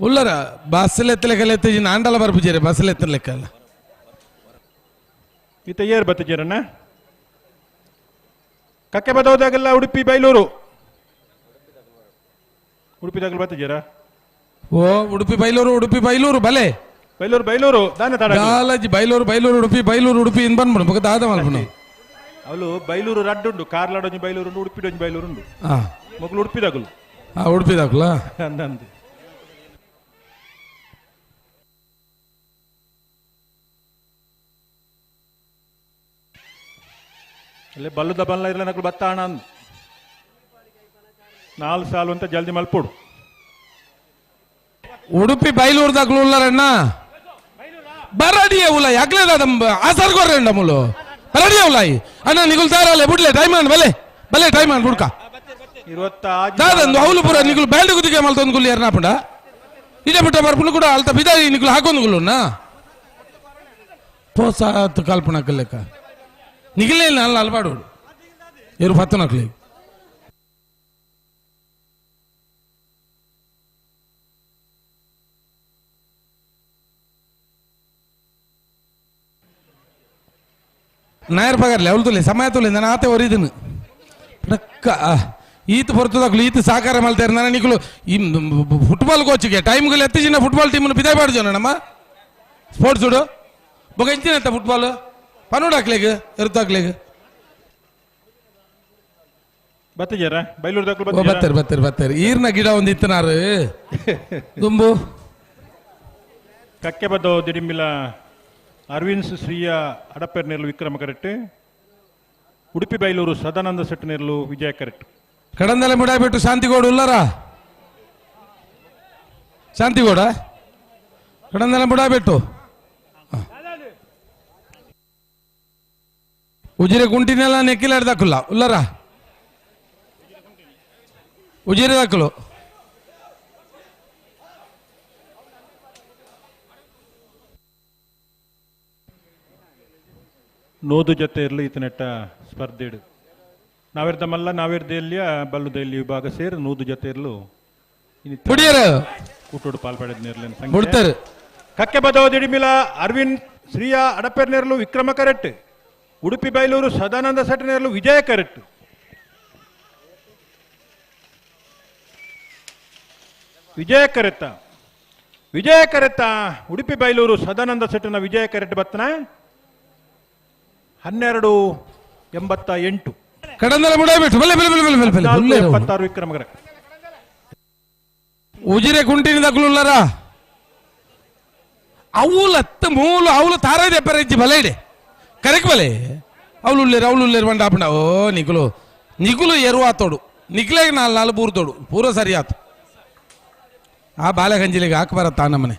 ಉಲ್ಲರ ಬಸ್ಸಲ್ಲಿ ಎತ್ತಲೆಕ್ಕಲ್ಲ ಎತ್ತಿ ನಾಂಡಲ ಬರ್ಪುಜೇರಿ ಬಸ್ಸಲ್ಲಿ ಎತ್ತನ ಲೆಕ್ಕಲ್ಲ ಈತ ಏರ್ ಬತ್ತಜೇರಣ್ಣ ಕಕ್ಕೆ ಬದೋದಾಗಲ್ಲ ಉಡುಪಿ ಬೈಲೂರು ಉಡುಪಿದಾಗಲ ಬತ್ತಜೇರ ಓ ಉಡುಪಿ ಬೈಲೂರು ಉಡುಪಿ ಬೈಲೂರು ಬಲೆ ಬೈಲೂರು ಬೈಲೂರು ದಾನ ತಾಡ ದಾಲಜಿ ಬೈಲೂರು ಬೈಲೂರು ಉಡುಪಿ ಬೈಲೂರು ಉಡುಪಿ ಇನ್ ಬಂದ್ಬಿಡು ಬೊಕ ದಾದ ಮಲ್ಪುನು ಅವಳು ಬೈಲೂರು ರಡ್ಡುಂಡು ಕಾರ್ಲಾಡೊಂಜಿ ಬೈಲೂರು ಉಂಡು ಉಡುಪಿಡೊಂಜಿ ಬೈಲೂರು ಉಂಡು ಮೊಗಲು ಉಡುಪಿದಾಗಲು ಉಡುಪಿದಾಗಲ ಅಂದಂದು ಅಲ್ಲೇ ಬಲ್ಲದ ಬಲ್ಲ ಇರಲ್ಲ ನಕಲು ಬತ್ತ ಹಣ ಅಂದು 4 ಸಾಲು ಅಂತ ಜಲ್ದಿ ಮಲ್ಪೋಡು. ಉಡುಪಿ ಬೈಲೂರು ದಾಖಲು ಉಳ್ಳಾರಣ್ಣ ಬರಡಿಯ ಉಲ್ಲ ಯಾಕ್ಲೇ ಆಸರ್ ಗೊರ್ರಂಡ ಮುಲು ಬರಡಿಯ ಉಲ್ಲಾಯಿ ಅಣ್ಣ ನಿಗುಲ್ ತಾರಲ್ಲ ಬಿಡ್ಲೆ ಟೈಮ್ ಅನ್ ಬಲೆ ಬಲೆ ಟೈಮ್ ಅನ್ ಬುಡ್ಕ ದಾದಂದು ಅವಲು ಪೂರ ನಿಗುಲು ಬ್ಯಾಂಡ್ ಗುದಿಗೆ ಮಲ್ತೊಂದು ಗುಲ್ಲಿ ಯಾರನ್ನ ಇದೇ ಬಿಟ್ಟ ಬರ್ಪುನು ಕೂಡ ಅಲ್ತ ಬಿದಾಯಿ ನಿಗುಲು ಹಾಕೊಂದು ಗುಲ್ಲುನ್ನ ಪೋಸಾತ್ ಕಲ್ಪನಾ ಲೆಕ್ಕ ನಿಗಲೇ ಇಲ್ಲ ಅಲ್ಲ ಅಲ್ಬಾಡು ಇರು ಪತ್ತು ನಕ್ಲಿ ನಾಯರ್ ಪಗರ್ಲೆ ಅವಳು ತುಲೆ ಸಮಯ ತುಲೆ ನಾನು ಆತೆ ಒರಿದನು ಪಕ್ಕ ಈತ ಬರ್ತದಾಗ್ಲು ಈತ ಸಾಕಾರ ಮಲ್ತಾರೆ ನಾನು ನಿಗುಲು ಈ ಫುಟ್ಬಾಲ್ ಕೋಚಿಗೆ ಟೈಮ್ಗಳು ಎತ್ತಿಜಿನ ಫುಟ್ಬಾಲ್ ಟೀಮ್ನ ಬಿದಾಯ್ ಬಾಡು ನಮ್ಮ ಸ್ಪೋರ್ಟ್ಸ್ ಹುಡು ಬೊಗ ಇಂಚಿನ ಫುಟ್ಬಾಲ್ ಪನ್ನೋಡು ಹಾಕ್ಲೇಗ ಎರುತ್ತಾಕ್ಲೇಗ ಬತ್ತಿಜಾರ ಬೈಲೂರು ಬತ್ತಾರೆ ಬತ್ತಾರೆ ಬತ್ತಾರೆ ಈರ್ನ ಗಿಡ ಒಂದು ಇತ್ತನಾರು ದುಂಬು ಕಕ್ಕೆ ಬದ್ದೋ ದಿಡಿಂಬಿಲ ಅರವಿಂದ್ ಶ್ರೀಯ ಅಡಪೆರ್ ನೇರ್ಲು ವಿಕ್ರಮ ಕರೆಕ್ಟ್ ಉಡುಪಿ ಬೈಲೂರು ಸದಾನಂದ ಸೆಟ್ ನೇರ್ಲು ವಿಜಯ ಕರೆಕ್ಟ್. ಕಡಂದಲೆ ಮುಡಾಯ್ಬಿಟ್ಟು ಶಾಂತಿಗೌಡ ಉಲ್ಲರ ಶಾಂತಿಗೌಡ ಕಡಂದಲೆ ಮುಡಾಯ್ಬಿಟ್ಟು ಉಜಿರೆ ಗುಂಟಿನೆಲ್ಲ ನೆಕ್ಕಿಲಾಡ್ದಾಕುಲ್ಲ ಉಲ್ಲರ ಉಜಿರೆ ದಾಕಲು ನೋದು ಜೊತೆ ಇರಲಿ ಈತನೆಟ್ಟ ಸ್ಪರ್ಧೆಡು ನಾವಿರ್ದ ಮಲ್ಲ ನಾವಿರ್ದೆಲ್ಲಿಯ ಬಲ್ಲುದೆಲ್ಲಿ ವಿಭಾಗ ಸೇರಿ ನೂದು ಜೊತೆ ಇರಲು ಕೂಟೋಡು ಪಾಲ್ಪಡೆದ ನೇರ್ಲೇನು ಕಕ್ಕೆ ಬದೋ ದಿಡಿಮಿಲ ಅರವಿಂದ್ ಶ್ರೀಯ ಅಡಪೆರ್ ನೇರ್ಲು ವಿಕ್ರಮ ಕರೆಕ್ಟ್ ಉಡುಪಿ ಬೈಲೂರು ಸದಾನಂದ ಸೆಟ್ ನೇರ್ಲು ವಿಜಯ ಕರೆಕ್ಟ್. ವಿಜಯ ಕರೆತ್ತ ವಿಜಯ ಕರೆತ್ತ ಉಡುಪಿ ಬೈಲೂರು ಸದಾನಂದ ಸೆಟ್ಟನ ವಿಜಯ ಕರೆಕ್ಟ್ ಬತ್ತನ 12:88 ಕಡಂದಲ ಮುಡಾಯ್ಬಿಟ್ಟು ಬಲೆ ಬಲೆ ಬಲೆ ಬಲೆ ಬಲೆ ಬಲೆ 76 ವಿಕ್ರಮಗರ. ಉಜಿರೆ ಗುಂಟಿನ ದಕ್ಕಲುಲ್ಲಾರ అవులు అత్త మూలు అవులు తారే దెప్పరించి బలేడే కరెక్ట్ బలే అవులు ఉల్లేరు అవులు ఉల్లేరు వంట ఆపండి. ఓ నికులు నికులు ఎరువాతోడు నికులే నాలుగు నాలుగు బూరుతోడు పూర సరియాతు ಆ ಬಾಲಗಂಜಿಲಿಗೆ ಹಾಕಿ ಬರತ್ತಾ ನಮ್ಮನೆ.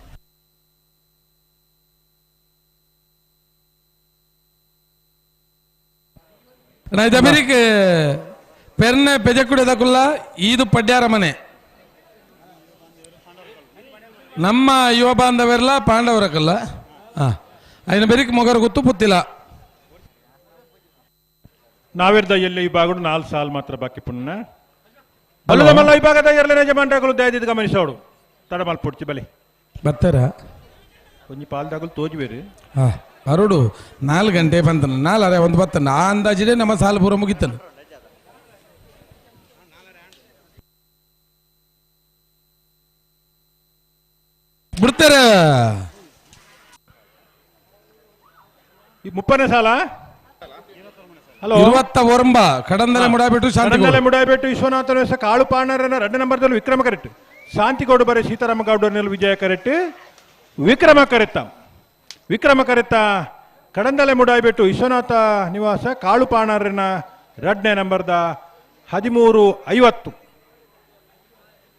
ಅಮೆರಿಕ ಪೆರ್ನೆ ಪೆಜಕ್ಕುಡೆದಕುಲ್ಲ ಈದು ಪಡ್ಯಾರ ಮನೆ ನಮ್ಮ ಯುವ ಬಾಂಧವರೆಲ್ಲ ಪಾಂಡವರಕಲ್ಲ అయిన ಬೆರಿಕ್ ಮೊಗರು ಗೊತ್ತು ಪುತ್ತಿಲ್ಲ. ನಾವಿರ್ದ ಎಲ್ಲಿ ವಿಭಾಗಡು 4 ಸಾಲ್ ಮಾತ್ರ ಬಾಕಿ ಪುಣ್ಣ ಬಲ್ಲದ ಮಲ್ಲ ವಿಭಾಗದ ಎರಡನೇ ಯಜಮಾನ್ರಾಗಲು ದಯದಿದ್ದು ಗಮನಿಸೋಡು ತಡಮಲ್ ಪುಡ್ಚಿ ಬಲಿ ಬರ್ತಾರ ಒಂಜಿ ಪಾಲ್ದಾಗಲು ತೋಜ್ಬೇರಿ ಅರುಡು 4 ಗಂಟೆ ಬಂತನ 4 ಅರೆ ಒಂದು ಬತ್ತನ ಆ ಅಂದಾಜಿದೆ ನಮ್ಮ ಸಾಲು ಪೂರ ಮುಗಿತನು. ಬಿಡ್ತಾರೆ. 30ನೇ ಸಾಲ ಹಲೋ 29 ಕಡಂದಲೆ ಮುಡಾಬಿಟ್ಟು ಶಾಂತಿ ಕಡಂದಲೆ ಮುಡಾಬಿಟ್ಟು ವಿಶ್ವನಾಥನ ಕಾಳು ಪಾಣರನ 2 ನಂಬರ್ದಲ್ಲಿ ವಿಕ್ರಮ ಕರೆಕ್ಟ್. ಶಾಂತಿಗೌಡ ಬರೆ ಸೀತಾರಾಮ ಗೌಡರಲ್ಲಿ ವಿಜಯ ಕರೆಕ್ಟ್. ವಿಕ್ರಮ ಕರೆತ್ತ ವಿಕ್ರಮ ಕರೆತ್ತ ಕಡಂದಲೆ ಮುಡಾಬಿಟ್ಟು ವಿಶ್ವನಾಥ ನಿವಾಸ ಕಾಳು ಪಾಣರನ 2ನೇ ನಂಬರ್ದ 13:50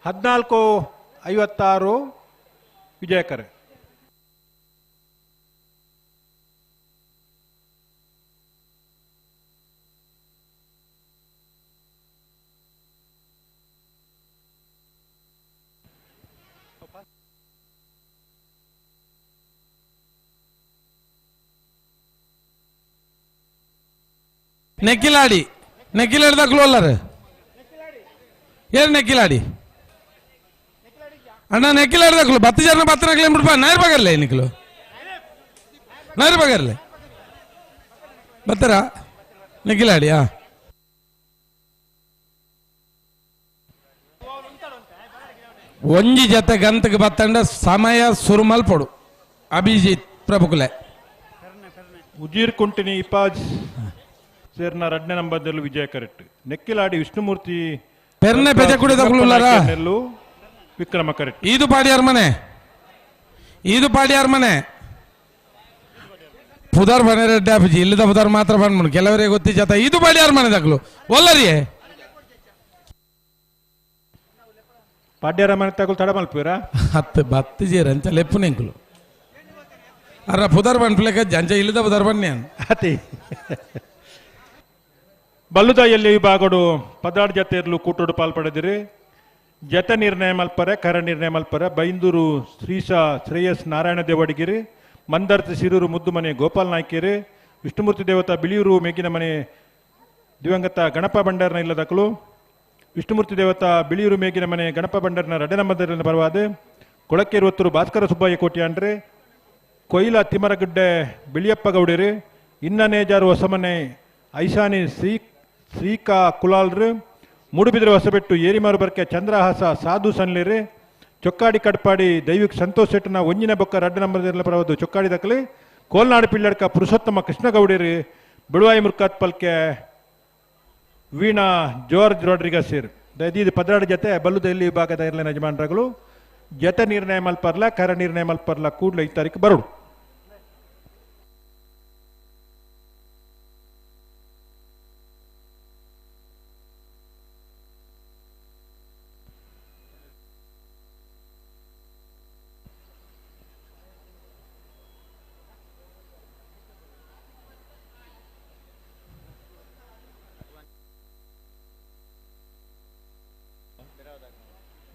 14:56 ವಿಜಯ ಕರೆ. ನೆಕ್ಕಿಲಾಡಿ ನೆಕ್ಕಿಲಾಡಿ ದಾಖಲು ಏನು ನೆಕ್ಕಿಲಾಡಿ ಅಣ್ಣ ನೆಕ್ಕಿಲಾಡಿ ದಾಖಲು ಬತ್ತು ಜನ ಬತ್ತನಾಗ್ಲೇ ಬಿಡ್ಪ ನಾಯರ್ ಬಗರ್ಲೆ ನಿಕ್ಲು ನಾಯರ್ ಬಗರ್ಲೆ ಬತ್ತರ ನೆಕ್ಕಿಲಾಡಿಯಾ. ಒಂಜಿ ಜತೆ ಗಂತಕ್ಕೆ ಬತ್ತಂಡ ಸಮಯ ಸುರುಮಲ್ ಪೊಡು ಅಭಿಜಿತ್ ಪ್ರಭುಕುಲೆ. ಉಜೀರ್ ಕುಂಟಿನಿ ಇಪಾಜ್ ಸೇರ್ನ 2ನೇ ನಂಬರ್ದಲ್ಲಿ ವಿಜಯ ಕರೆಕ್ಟ್. ನೆಕ್ಕಿಲಾಡಿ ವಿಷ್ಣುಮೂರ್ತಿ ಪೆರ್ನೆ ಪೆಜಕುಡಿದ ವಿಕ್ರಮ ಕರೆಕ್ಟ್. ಇದು ಪಾಡಿಯಾರ್ ಮನೆ ಇದು ಪಾಡಿಯಾರ್ ಮನೆ ಪುದರ್ ಬನೆ ರೆಡ್ಡಿ ಆಫೀಜಿ ಇಲ್ಲದ ಪುದರ್ ಮಾತ್ರ ಬಂದ್ಬಿಡು ಕೆಲವರಿಗೆ ಗೊತ್ತಿಜಾತ ಇದು ಪಾಡಿಯಾರ್ ಮನೆ ದಾಖಲು ಒಲ್ಲರಿಯೇ ಪಾಡ್ಯಾರ ಮನೆ ತಗೊಳ್ ತಡ ಮಲ್ಪೀರ ಹತ್ತು ಬತ್ತು ಜೀರ ಅಂಚ ಲೆಪ್ಪು ನೆಂಕುಲು ಅರ ಪುದರ್ ಬನ್ಪ್ಲೇಕ ಅಂಚ ಇಲ್ಲದ ಪುದರ್ ಬನ್ನಿ ಅತಿ. ಬಲ್ಲುದಾಯಲ್ಲಿ ವಿಭಾಗಡು 16 ಜತೆಯರ್ಲು ಕೂಟೋಡು ಪಾಲ್ಪಡೆದಿರಿ. ಜತೆ ನಿರ್ಣಯ ಮಲ್ಪರೆ ಕರ ನಿರ್ಣಯ ಮಲ್ಪರೆ ಬೈಂದೂರು ಶ್ರೀಶಾ ಶ್ರೇಯಸ್ ನಾರಾಯಣ ದೇವಡಿಗಿರಿ, ಮಂದರ್ತಿ ಸಿರೂರು ಮುದ್ದುಮನೆ ಗೋಪಾಲ್ ನಾಯ್ಕಿರಿ, ವಿಷ್ಣುಮೂರ್ತಿ ದೇವತಾ ಬಿಳಿಯೂರು ಮೇಗಿನ ಮನೆ ದಿವಂಗತ ಗಣಪ ಭಂಡಾರನ ಇಲ್ಲದಕಲು, ವಿಷ್ಣುಮೂರ್ತಿ ದೇವತಾ ಬಿಳಿಯೂರು ಮೇಗಿನ ಮನೆ ಗಣಪ ಭಂಡಾರನ 2 ನಂಬರ್ನ ಪರವಾದ, ಕೊಳಕೇರು ಒತ್ತೂರು ಭಾಸ್ಕರ ಸುಬ್ಬಯ್ಯ ಕೋಟ್ಯಾಂಡ್ರೆ, ಕೊಯ್ಲ ತಿಮರಗುಡ್ಡೆ ಬಿಳಿಯಪ್ಪ ಗೌಡಿರಿ, ಇನ್ನನೇಜಾರು ಹೊಸಮನೆ ಐಶಾನಿ ಶ್ರೀಕಾ ಕುಲಾಲ್ರು, ಮೂಡುಬಿದ್ರೆ ಹೊಸಬೆಟ್ಟು ಏರಿಮಾರು ಬರ್ಕೆ ಚಂದ್ರಹಾಸ ಸಾಧು ಸನ್ಲಿರಿ, ಚೊಕ್ಕಾಡಿ ಕಡ್ಪಾಡಿ ದೈವಿಕ್ ಸಂತೋಷ್ ಶೆಟ್ಟನ ಒಂಜಿನ ಬೊಕ್ಕ 2 ನಂಬರ್ ಪರವದು ಚೊಕ್ಕಾಡಿ ದಕಲಿ, ಕೋಲ್ನಾಡು ಪಿಳ್ಳಡ್ಕ ಪುರುಷೋತ್ತಮ ಕೃಷ್ಣಗೌಡಿರಿ, ಬಿಳುವಾಯಿ ಮುರ್ಕಾತ್ ಪಲ್ಕೆ ವೀಣಾ ಜಾರ್ಜ್ ರಾಡ್ರಿಗಸ್ ಸೇರು. ಇದು 16 ಜತೆ ಬಲ್ಲುದ ಎಲ್ಲಿ ವಿಭಾಗದ ಇರಲಿನ ಯಜಮಾನರುಗಳು ಜತೆ ನಿರ್ಣಯ ಮಲ್ಪರ್ಲ ಕರ ನಿರ್ಣಯ ಮಲ್ಪರ್ಲ ಕೂಡಲೇ 5 ತಾರೀಕು ಬರೋಡು.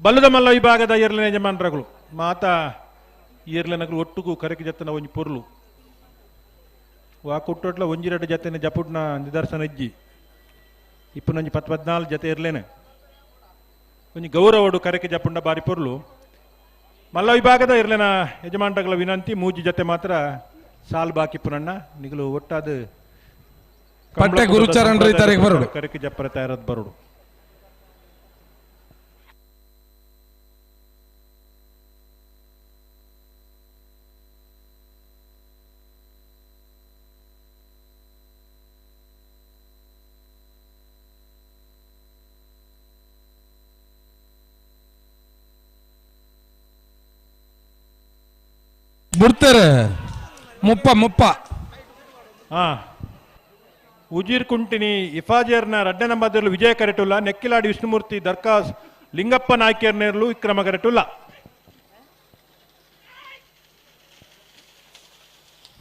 ಬಲ್ಲದ ಮಲ್ಲ ವಿಭಾಗದ ಏರ್ಲಿನ ಯಜಮಾನರುಗಳು ಮಾತಾ ಏರ್ಲೆನಗಳು ಒಟ್ಟುಗೂ ಕರಕಿ ಜತ್ತನ ಒಂಜಿ ಪೊರ್ಲು ವಾ ಕುಟ್ಟೊಟ್ಲ ಒಂಜಿ ಎರಡು ಜತೆನ ಜಪುಡ್ನ ನಿದರ್ಶನ ಇಜ್ಜಿ ಇಪ್ಪನೊಂಜಿ 14 ಜತೆ ಇರ್ಲೇನೆ ಒಂಜಿ ಗೌರವಡು ಕರಕಿ ಜಪುಂಡ ಬಾರಿ ಪೊರ್ಲು. ಮಲ್ಲ ವಿಭಾಗದ ಇರ್ಲೇನ ಯಜಮಾನರುಗಳ ವಿನಂತಿ ಮೂಜಿ ಜತೆ ಮಾತ್ರ ಸಾಲ್ ಬಾಕಿ ಪುನಣ್ಣ ನಿಗಲು ಒಟ್ಟಾದ ಪಟ್ಟೆ ಗುರುಚರಣ್ ತಾರೀಕು ಬರೋಡು ಕರಕಿ ಜಪ್ಪರ ತಯಾರದ್ ಬರೋಡು. ಬಿಡ್ತಾರೆ ಮುಪ್ಪ ಮುಪ್ಪ. ಹಾ ಉಜೀರ್ ಕುಂಟಿನಿ ಇಫಾಜರ್ನ 2ನೇ ನಂಬರ್ದಲ್ಲಿ ವಿಜಯ ಕರೆಟುಲ್ಲ, ನೆಕ್ಕಿಲಾಡಿ ವಿಷ್ಣುಮೂರ್ತಿ ದರ್ಖಾಸ್ ಲಿಂಗಪ್ಪ ನಾಯ್ಕರ್ನೇರ್ಲು ವಿಕ್ರಮ ಕರೆಟುಲ್ಲ.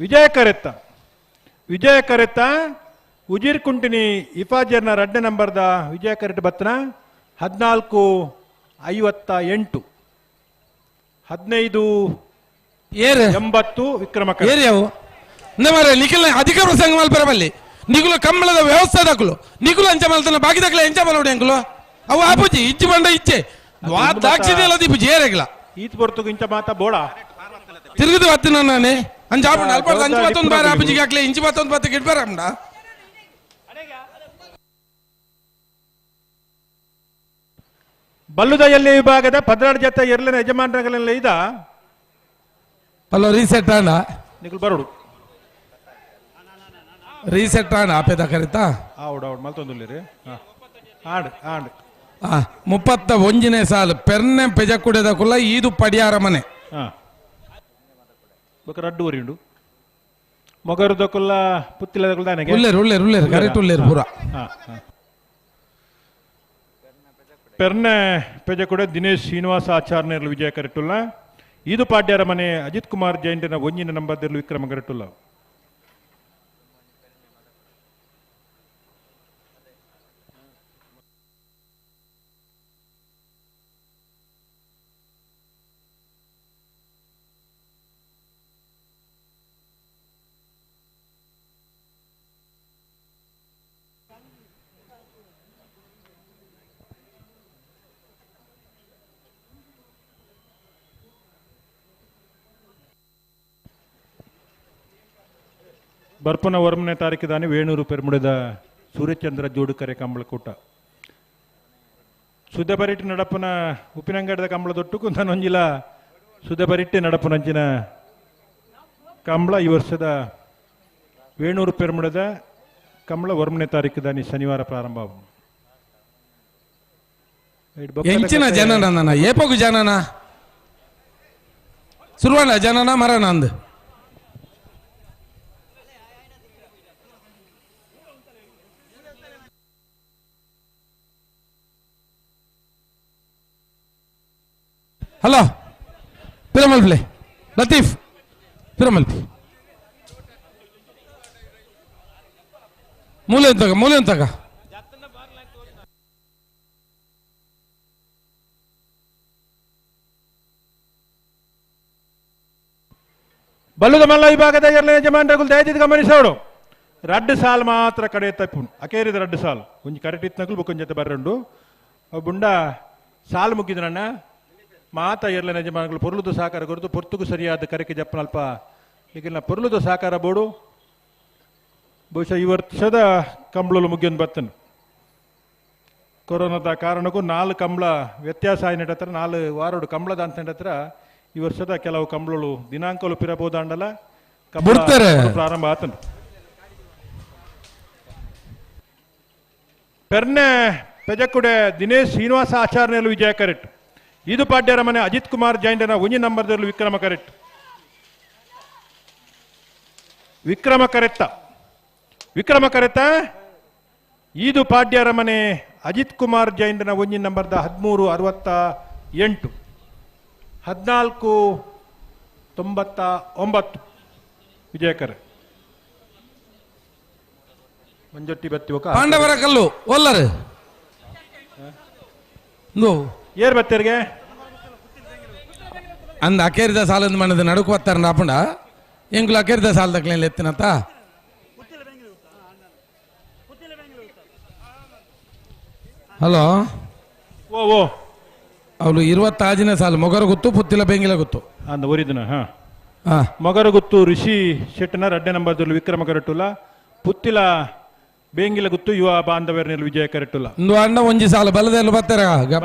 ವಿಜಯ ಕರೆತ್ತ ವಿಜಯ ಕರೆತ್ತ ಉಜೀರ್ ಕುಂಟಿನಿ ಇಫಾಜರ್ನ 2ನೇ ನಂಬರ್ದ ವಿಜಯ ಕರೆಟ್ ಬತ್ತನ 14:58 15:80 ವಿಕ್ರಮ ಏರಿಯಾವು ನಿಖಿಲ್ ಅಧಿಕ ಪ್ರಸಂಗ ಮಲ್ಪರ ಬಲ್ಲಿ ನಿಗುಲ ಕಂಬಳದ ವ್ಯವಸ್ಥೆ ದಾಖಲು ನಿಗುಲ ಅಂಚ ಮಲ್ತನ ಬಾಕಿ ದಾಖಲೆ ಎಂಚ ಮಲೋಡಿ ಅಂಕಲು ಅವು ಆಪುಜಿ ಇಜ್ಜಿ ಬಂಡ ಇಚ್ಚೆ ದಾಕ್ಷಿದೆ ದೀಪುಜಿ ಏರೆಗ್ಲ ಈತ್ ಬರ್ತುಗು ಇಂಚ ಮಾತಾ ಬೋಡ ತಿರುಗಿದು ಬತ್ತಿನ ನಾನೇ ಅಂಚ ಆಪುಂಡು ಅಲ್ಪ ಅಂಚ ಮತ್ತೊಂದು ಬಾರಿ ಆಪುಜಿಗೆ ಹಾಕ್ಲೆ ಇಂಚು ಮತ್ತೊಂದು ಬತ್ತ ಗಿಡ್ಬಾರ ಅಂಡ. ಬಲ್ಲುದಯಲ್ಲಿ ವಿಭಾಗದ 16 ಜತೆ ಎರಲನ ಯಜಮಾನರಗಳೆಲ್ಲ ಇದ Hello reset ಆಂಡ ನಿಕುಲು ಬರೋಡು ರೀಸೆಟ್ ಆಂಡ ಆಪೇದ ಕರಿತಾ ಆವಡ್ ಆವಡ್ ಮಲ್ತೊಂದುಲ್ಲೇರಿ ಆಂಡ್ ಆಂಡ್ 31ನೇ ಸಾಲು ಪೆರ್ನೆ ಪೆಜಕುಡೆದ ಕುಲ್ಲ ಈದು ಪಡಿಯಾರ ಮನೆ ಬೊಕ ರಡ್ಡು ವರಿಯುಂಡು ಮೊಗರುದಕುಲ್ಲ ಪುತ್ತಿಲದಕುಲ್ಲ ದಾನೆಗೆ ಉಲ್ಲೇರು ಉಲ್ಲೇರು ಉಲ್ಲೇರು ಕರೆಕ್ಟ್ ಉಲ್ಲೇರು ಪೂರ ಪೆರ್ನೆ ಪೆಜಕುಡೆ ದಿನೇಶ್ ಶ್ರೀನಿವಾಸ ಆಚಾರ್ಯರ್ಲು ವಿಜಯ ಕರೆಟುಲ್ಲ ಈದು ಪಾಡ್ಯಾರ ಮನೆ ಅಜಿತ್ ಕುಮಾರ್ ಜೈಂಟಿನ ಒಂಜಿನ ನಂಬರ್ದಿರ್ಲು ವಿಕ್ರಮ ಕರೆಟುಲ್ಲ ಬರ್ಪನ 1ನೇ ತಾರೀಕು ದಾನಿ ವೇಣೂರು ಪೆರ್ಮುಡದ ಸೂರ್ಯಚಂದ್ರ ಜೋಡುಕರೆ ಕಂಬಳಕೂಟ ಸುದಬರಿಟ್ಟು ನಡಪನ ಉಪ್ಪಿನಂಗಡದ ಕಂಬಳ ದೊಟ್ಟುಕು ನಾನೊಂಜಿಲ ಸುದಬರಿಟ್ಟು ನಡಪನಂಚಿನ ಕಂಬಳ ಈ ವರ್ಷದ ವೇಣೂರು ಪೆರ್ಮುಡದ ಕಂಬಳ 1ನೇ ತಾರೀಕು ದಾನಿ ಶನಿವಾರ ಪ್ರಾರಂಭ. ಎಂಚಿನ ಜನನ ನನ್ನ ಏಪಗು ಜನನ ಸುರುವಣ ಜನನ ಮರಣ ಅಂದು ಹಲೋ ಪಿರಮಲ್ಪ್ಲೆ ಲತೀಫ್ ಪಿರಮಲ್ಪಿ ಮೂಲೆ ಅಂತಕ ಮೂಲೆ ಅಂತಕ ಬಲ್ಲುದ ಮಲ್ಲ ವಿಭಾಗದ ಎರಡನೇ ಯಜಮಾನರುಗಳು ದಯದಿದ್ದು ಗಮನಿಸೋಡು ರಡ್ಡು ಸಾಲ್ ಮಾತ್ರ ಕಡೆ ತಪ್ಪುನು ಅಕೇರಿದ ರಡ್ಡು ಸಾಲ್ ಒಂಜಿ ಕರೆಕ್ಟ್ ಇತ್ನಕುಲು ಬೊಕ್ಕೊಂಜಿ ಜೊತೆ ಬರ್ರಂಡು ಬುಂಡ ಸಾಲ್ ಮುಗಿದನಣ್ಣ ಮಾತ ಎರಡನೇ ಯಜಮಾನಗಳು ಪೊರ್ಲುದು ಸಾಕಾರ ಕೊರತು ಪೊರ್ತುಗು ಸರಿಯಾದ ಕರೆಕೆ ಜಪ್ಪನಲ್ಪ ಈಗಿನ ಪೊರ್ಲುದು ಸಾಕಾರ ಬೋಡು ಬಹುಶಃ ಈ ವರ್ಷದ ಕಂಬಳಲು ಮುಗಿಯೊಂದು ಬತ್ತನು ಕೊರೋನಾದ ಕಾರಣಕ್ಕೂ 4 ಕಂಬಳ ವ್ಯತ್ಯಾಸ ಆಯ್ನ ಹತ್ರ 4 ವಾರೋಡು ಕಂಬಳದ ಅಂತ ಹತ್ರ ಈ ವರ್ಷದ ಕೆಲವು ಕಂಬಳಲು ದಿನಾಂಕಲು ಪಿರಬಹುದಾಂಡಲ ಪ್ರಾರಂಭ ಆತನು. ಪೆರ್ನೆ ಪೆಜಕುಡೆ ದಿನೇಶ್ ಶ್ರೀನಿವಾಸ ಆಚಾರ್ಯಲು ವಿಜಯ ಕರೆಕ್ಟ್ ಇದು ಪಾಡ್ಯರ ಮನೆ ಅಜಿತ್ ಕುಮಾರ್ ಜೈಂಡನ ಒಂಜಿ ನಂಬರ್ದಲ್ಲಿ ವಿಕ್ರಮ ಕರೆಕ್ಟ್ ವಿಕ್ರಮ ಕರೆತ್ತ ವಿಕ್ರಮ ಕರೆತ್ತ ಇದು ಪಾಡ್ಯರ ಮನೆ ಅಜಿತ್ ಕುಮಾರ್ ಜೈಂಡನ ಒಂಜಿ ನಂಬರ್ದ 1368 1499 ವಿಜಯಕರ ಮಂಜೊಟ್ಟಿ ಬತ್ತಿ ಪಾಂಡವರ ಕಲ್ಲು ಒಲ್ಲರು ಏರ್ ಬತ್ತೇರಿಗೆ ಅಂದ ಅಕೇರಿದ ಸಾಲದ ಮನದ ನಡುಕು ಬತ್ತಾರ ನಾಪುಂಡ ಎಂಗುಲ ಅಕೇರಿದ ಸಾಲದ ಕ್ಲೇನ್ ಎತ್ತಿನತ್ತ ಹಲೋ ಓ ಓ ಅವಳು 26ನೇ ಸಾಲು ಮೊಗರು ಗೊತ್ತು ಪುತ್ತಿಲ ಬೆಂಗಿಲ ಗೊತ್ತು ಅಂದ ಒರಿದಿನ ಹಾ ಮೊಗರು ಗೊತ್ತು ಋಷಿ ಶೆಟ್ಟನ ರಡ್ಡೆ ನಂಬರ್ದಲ್ಲಿ ವಿಕ್ರಮ ಕರೆಟುಲ್ಲ ಪುತ್ತಿಲ ಬೇಂಗಿಲ ಗೊತ್ತು ಯುವ ಬಾಂಧವ್ಯರ್ನಲ್ಲಿ ವಿಜಯ ಕರೆಟುಲ್ಲ ಒಂದು ಅಣ್ಣ ಒಂಜಿ ಸಾಲು ಬಲದೆಲ್ಲ ಬರ್ತಾರ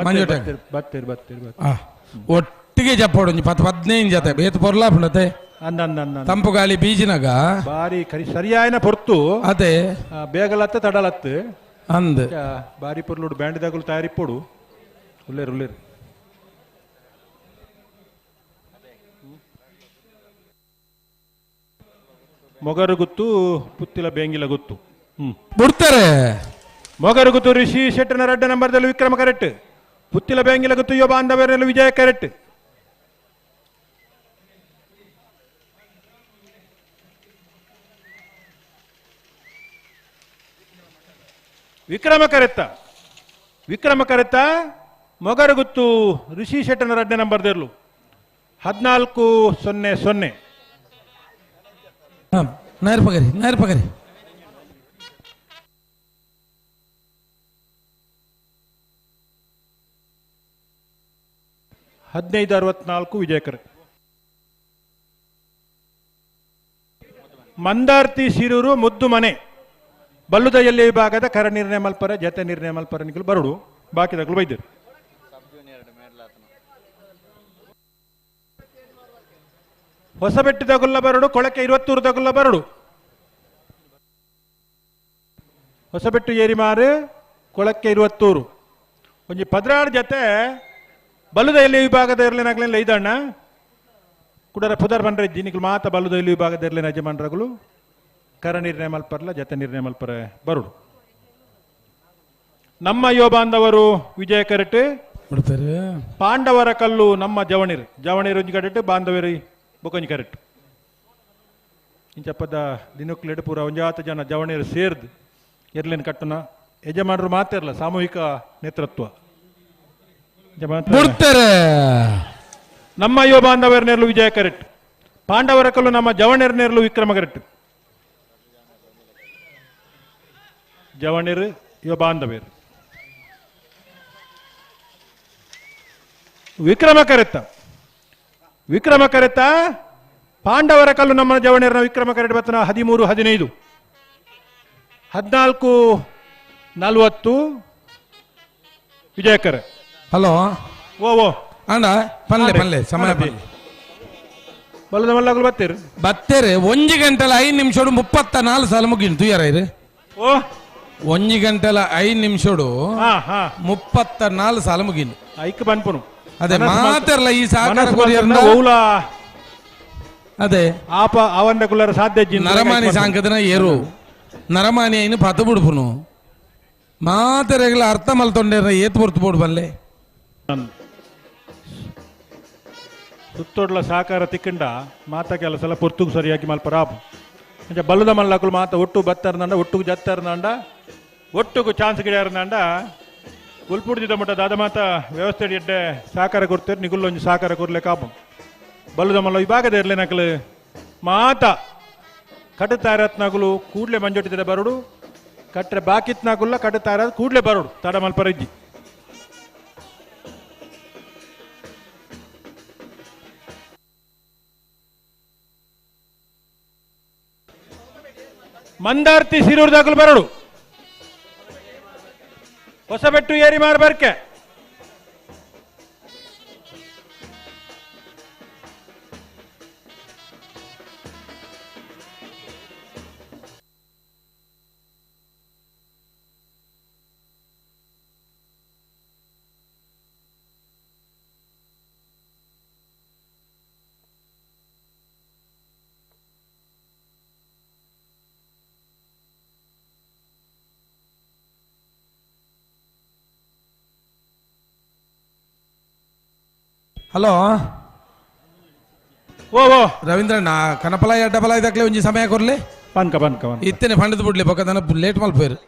ಮಂಜೊಟ್ಟೆ ಬತ್ತೇರು ಬತ್ತೇರು ಒಟ್ಟಿಗೆ ಜಪ್ಪೋಡು ಒಂಜಿ 10-15 ಜೊತೆ ಬೇತು ಪೊರ್ಲಾಪುಂಡತೆ ಅಂದ ಅಂದ ಅಂದ ತಂಪು ಗಾಳಿ ಬೀಜಿನಾಗ ಬಾರಿ ಕರಿ ಸರಿಯಾಯನ ಪೊರ್ತು ಅದೇ ಬೇಗಲತ್ತ ತಡಲತ್ತು ಅಂದ ಬಾರಿ ಪೊರ್ಲುಡು ಬ್ಯಾಂಡ್ದಾಗಲು ತಯಾರಿಪ್ಪೋಡು ಉಲ್ಲೇರು ಉಲ್ಲೇರು ಮೊಗರು ಗೊತ್ತು ಪುತ್ತಿಲ ಬೇಂಗಿಲ ಗೊತ್ತು ಬಿಡ್ತಾರೆ ಮೊಗರು ಗೊತ್ತು ಋಷಿ ಶೆಟ್ಟನ ರಡ್ಡ ನಂಬರ್ದಲ್ಲಿ ವಿಕ್ರಮ ಕರೆಕ್ಟ್ ಪುತ್ತಿಲ ಬೇಂಗಿಲ ಗೊತ್ತು ಯುವ ಬಾಂಧವ್ಯರಲ್ಲಿ ವಿಜಯ ಕರೆಕ್ಟ್ ವಿಕ್ರಮ ಕರೆತ್ತ ವಿಕ್ರಮ ಕರೆತ್ತ ಮೊಗರು ಗೊತ್ತು ಋಷಿ ಶೆಟ್ಟನ ರಡ್ಡ ನಂಬರ್ದಿರ್ಲು 1400. ನಾಯರ್ ಪಗರಿ ನಾಯರ್ ಪಗರಿ 1564 ವಿಜಯಕರ್ ಮಂದಾರ್ತಿ ಶಿರೂರು ಮುದ್ದು ಮನೆ ಬಲ್ಲುದ ಎಲ್ಲಿ ವಿಭಾಗದ ಕರ ನಿರ್ಣಯ ಮಲ್ಪರ ಜತೆ ನಿರ್ಣಯ ಮಲ್ಪರ ನಿಖಲು ಬರುಡು ಬಾಕಿದಗಳು ಬೈದರು. ಹೊಸಬೆಟ್ಟದಗುಲ್ಲ ಬರಡು, ಕೊಳಕೆ 20 ಬರಡು. ಹೊಸಬೆಟ್ಟು ಏರಿಮಾರು, ಕೊಳಕ್ಕೆ 20. ಒಂಜಿ 16 ಜತೆ ಬಲುದ ಎಲ್ಲಿ ವಿಭಾಗದ ಇರ್ಲೇನಾಗ್ಲಿಲ್ಲ ಐದಣ್ಣ ಕುಡರ ಪುದರ್ ಬಂದ್ರೆ ಜಿನಿಕ್ಲು ಮಾತ ಬಲುದ ಎಲ್ಲಿ ವಿಭಾಗದ ಇರ್ಲೇನ ಯಜಮಾನ್ರಗಳು ಕರ ನಿರ್ಣಯ ಮಲ್ಪರ್ಲ ಜತೆ ನಿರ್ಣಯ ಮಲ್ಪರೆ ಬರುಡು. ನಮ್ಮ ಯುವ ಬಾಂಧವರು ವಿಜಯ ಕರೆಟ್, ಪಾಂಡವರ ಕಲ್ಲು ನಮ್ಮ ಜವಣಿರು, ಜವಣಿರು ಒಂಜಿ ಕರೆಟ್, ಬಾಂಧವರು ಬೊಕೊಂಜಿ ಕರೆಟ್. ಇಂಚಪ್ಪದ ದಿನಕ್ಲೆಡ್ ಪೂರ ಒಂಜಾತ ಜನ ಜವಣಿರು ಸೇರ್ದು ಎರ್ಲೇನ್ ಕಟ್ಟುನ ಯಜಮಾನರು ಮಾತಿರಲ್ಲ, ಸಾಮೂಹಿಕ ನೇತೃತ್ವ. ನಮ್ಮ ಯುವ ಬಾಂಧವರ ನೇರಲು ವಿಜಯ ಕರೆಟ್, ಪಾಂಡವರ ಕಲ್ಲು ನಮ್ಮ ಜವಣಿರ ನೇರಲು ವಿಕ್ರಮ ಕರೆಟ್. ಜವಣಿರು ಯುವ ಬಾಂಧವರು ವಿಕ್ರಮ ಕರೆತ್ತ, ವಿಕ್ರಮ ಕರೆತ್ತ ಪಾಂಡವರ ಕಲ್ಲು ನಮ್ಮ ಜವಣಿಯರನ ವಿಕ್ರಮ ಕರೆಟ್ ಬತ್ತನ 13 15, 14 40 ವಿಜಯಕರ. ಹಲೋ ಓ ಓ ಅಣ್ಣ ಪಲ್ಲೆ ಪಲ್ಲೆ ಸಮಯ ಪಲ್ಲೆ ಬಲ್ಲದ ಮಲ್ಲಾಗಲು ಬತ್ತೀರಿ ಬತ್ತೇರೆ. 1 ಗಂಟೆಲ 5 ನಿಮಿಷಡು 34 ಸಾಲ ಮುಗಿಂಡು ತುಯ್ಯಾರ ಇರು. ಓ 1 ಗಂಟೆಲ 5 ನಿಮಿಷಡು 34 ಸಾಲ ಮುಗಿಂಡು ಐಕ್ ಬನ್ಪುನು. ಅದೇ ಮಾತಾರಲ್ಲ ಈ ಸಹಕಾರ ಕೊರಿಯರ್ನ ಅದೇ ಆಪ ಆವಂದ ಕುಲ್ಲರ ಸಾಧ್ಯ ನರಮಾನಿ ಸಾಂಕದನ ಏರು ನರಮಾನಿ ಐನು ಪತ್ತು ಬಿಡ್ಪುನು ಮಾತರೆಗಳ ಅರ್ಥ ಮಲ್ತೊಂಡೇರ ಏತ್ ಪೊರ್ತು ಬೋಡು ಬಲ್ಲೆ. ಸುತ್ತೋಡ್ಲ ಸಹಕಾರ ತಿಕ್ಕಂಡ ಮಾತ ಕೆಲಸ ಪೊರ್ತುಗು ಸರಿಯಾಗಿ ಮಲ್ಪರಾಪು. ಅಂಚ ಬಲ್ಲದ ಮಲ್ಲಕುಲು ಮಾತ ಒಟ್ಟು ಬತ್ತರ್ನಂಡ, ಒಟ್ಟುಗು ಜತ್ತರ್ನಂಡ, ಒಟ್ಟುಗು ಚಾನ್ಸ್ ಗಿಡರ್ನಂಡ ಉಲ್ಪುಡ್ದಿದ್ದ ಮಟ್ಟ ದಾದ ಮಾತ ವ್ಯವಸ್ಥೆ ಎಡ್ಡೆ ಸಹಕಾರ ಕೊಡ್ತೇವೆ, ನಿಗುಲ್ಲೊಂಜಿ ಸಹಕಾರ ಕೊರ್ಲೆ ಕಾಪು. ಬಲ್ಲದ ಮಲ್ಲ ವಿಭಾಗದ ಇರಲಿ ನಕಲು ಮಾತ ಕಟ್ಟುತ್ತಾರತ್ನಗುಲು ಕೂಡ್ಲೆ ಮಂಜೊಟ್ಟಿದ ಬರುಡು, ಕಟ್ಟರೆ ಬಾಕಿತ್ನಾಗುಲ್ಲ ಕಟ್ಟುತ್ತಾರ ಕೂಡ್ಲೆ ಬರುಡು ತಡ ಮಲ್ಪರಿಜ್ಜಿ. ಮಂದಾರ್ತಿ ಸಿರೂರು ದಾಖಲು ಬರಡು, ಹೊಸಬೆಟ್ಟು ಏರಿ ಮಾರ ಬರ್ಕೆ. ಹಲೋ ಓ ಓ ರವೀಂದ್ರಣ್ಣ ಕನಪಲ ಎಡ್ಡಪಲ ಇದಕ್ಕೆ ಒಂಜಿ ಸಮಯ ಕೊರ್ಲೆ ಪನ್ಕ ಪನ್ಕ ಇತ್ತೇನೆ ಫಂಡದ ಬಿಡ್ಲಿ ಪಕ್ಕದನ ಲೇಟ್ ಮಲ್ಪೇರು.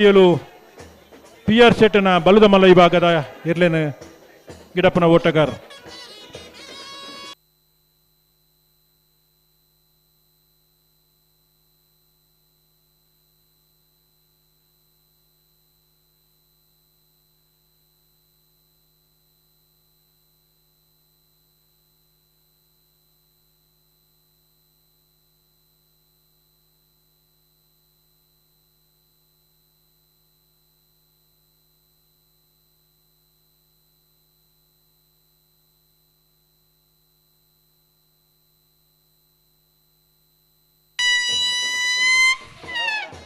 27 ಪಿ ಆರ್ ಶೆಟ್ಟನ ಬಲುದ ಮಲ್ಲ ವಿಭಾಗದ ಇರ್ಲೇನು ಗಿಡಪ್ಪನ ಓಟಗಾರ.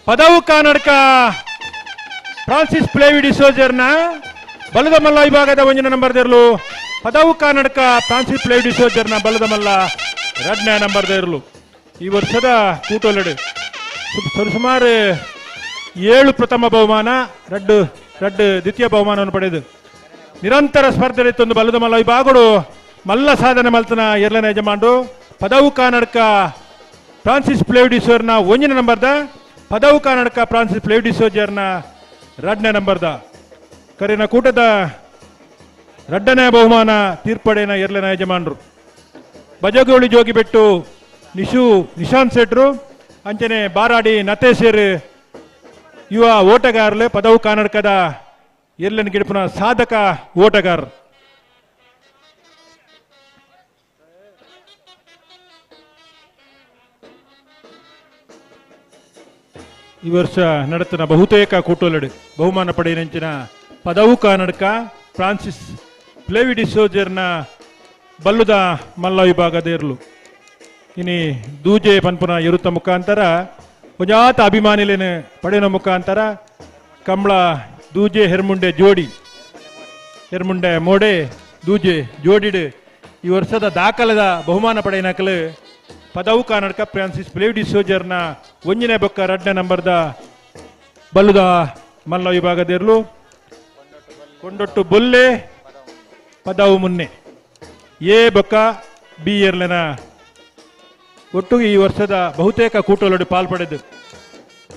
ಪದವು ಕಾನಡ್ಕ ಫ್ರಾನ್ಸಿಸ್ ಪ್ಲೇವಿ ಡಿಸೋಜರ್ನ ಬಲದ ಮಲ್ಲ ವಿಭಾಗದ ಒಂಜಿನ ನಂಬರ್ ದೇರ್ಲು. ಪದವು ಕಾನಡ್ಕ ಫ್ರಾನ್ಸಿಸ್ ಪ್ಲೇವಿ ಡಿಸೋಜರ್ನ ಬಲದ ಮಲ್ಲ ಎರಡನೇ ನಂಬರ್ ದೇರ್ಲು. ಈ ವರ್ಷದ ಕೂಟೊಲೆಡು ಸುಮಾರು 7 ಪ್ರಥಮ ಬಹುಮಾನ, 2 ದ್ವಿತೀಯ ಬಹುಮಾನವನ್ನು ಪಡೆದು ನಿರಂತರ ಸ್ಪರ್ಧೆ ಇತ್ತೊಂದು ಬಲದ ಮಲ್ಲ ವಿಭಾಗಡು ಮಲ್ಲ ಸಾಧನೆ ಮಲ್ತನ ಎರಡನೇ ಯಜಮಾನರು. ಪದವು ಕಾನಡ್ಕ ಫ್ರಾನ್ಸಿಸ್ ಪ್ಲೇವಿ ಡಿಸೋಜರ್ನ ಒಂಜಿನ ನಂಬರ್ದ, ಪದವು ಕರ್ನಾಟಕ ಫ್ರಾನ್ಸಿಸ್ ಪ್ಲೇವಿ ಡಿಸೋಜರ್ನ ಎರಡನೇ ನಂಬರ್ದ. ಕರಿನ ಕೂಟದ ಎರಡನೇ ಬಹುಮಾನ ತೀರ್ಪಡೆನ ಎರಡನೇ ಯಜಮಾನರು ಬಜಗೋಳಿ ಜೋಗಿಬೆಟ್ಟು ನಿಶಾಂತ್ ಶೆಟ್ರು, ಅಂಚನೆ ಬಾರಾಡಿ ನತೇಶರ್ ಯುವ ಓಟಗಾರಲು ಪದವು ಕರ್ನಾಟಕದ ಎರಡನೇ ಗಿಡಪುನ ಸಾಧಕ ಓಟಗಾರ. ಈ ವರ್ಷ ನಡೆತನ ಬಹುತೇಕ ಕೂಟೊಲೆಡು ಬಹುಮಾನ ಪಡೆಯಿನಂಚಿನ ಪದವು ಕರ್ನಾಟಕ ಫ್ರಾನ್ಸಿಸ್ ಪ್ಲೇವಿ ಡಿಸೋಜರ್ನ ಬಲ್ಲುದ ಮಲ್ಲ ವಿಭಾಗದ ಇರಲು. ಇನಿ ದೂಜೆ ಪನ್ಪುನ ಎರುತ್ತ ಮುಖಾಂತರ ಒಂಜಾತ ಅಭಿಮಾನಿಲೇನು ಪಡೆಯನ ಮುಖಾಂತರ ಕಂಬಳ ದೂಜೆ ಹೆರ್ಮುಂಡೆ ಜೋಡಿ ಹೆರ್ಮುಂಡೆ ಮೋಡೆ ದೂಜೆ ಜೋಡಿಡು ಈ ವರ್ಷದ ದಾಖಲದ ಬಹುಮಾನ ಪಡೆಯನಕಲು ಪದವು ಕರ್ನಾಟಕ ಫ್ರಾನ್ಸಿಸ್ ಪ್ಲೇವಿ ಡಿಸೋಜರ್ನ ಒಂಜಿನೇ ಬೊಕ್ಕ ಎರಡನೇ ನಂಬರ್ದ ಬಲ್ಲುದ ಮಲ್ಲ ವಿಭಾಗದಿರಲು. ಕೊಂಡೊಟ್ಟು ಬೊಲ್ಲೆ ಪದವು ಮುನ್ನೆ ಎ ಬೊಕ್ಕ ಬಿ ಎರ್ಲೆನ ಒಟ್ಟು ಈ ವರ್ಷದ ಬಹುತೇಕ ಕೂಟೊಲಡು ಪಾಲ್ಪಡೆದು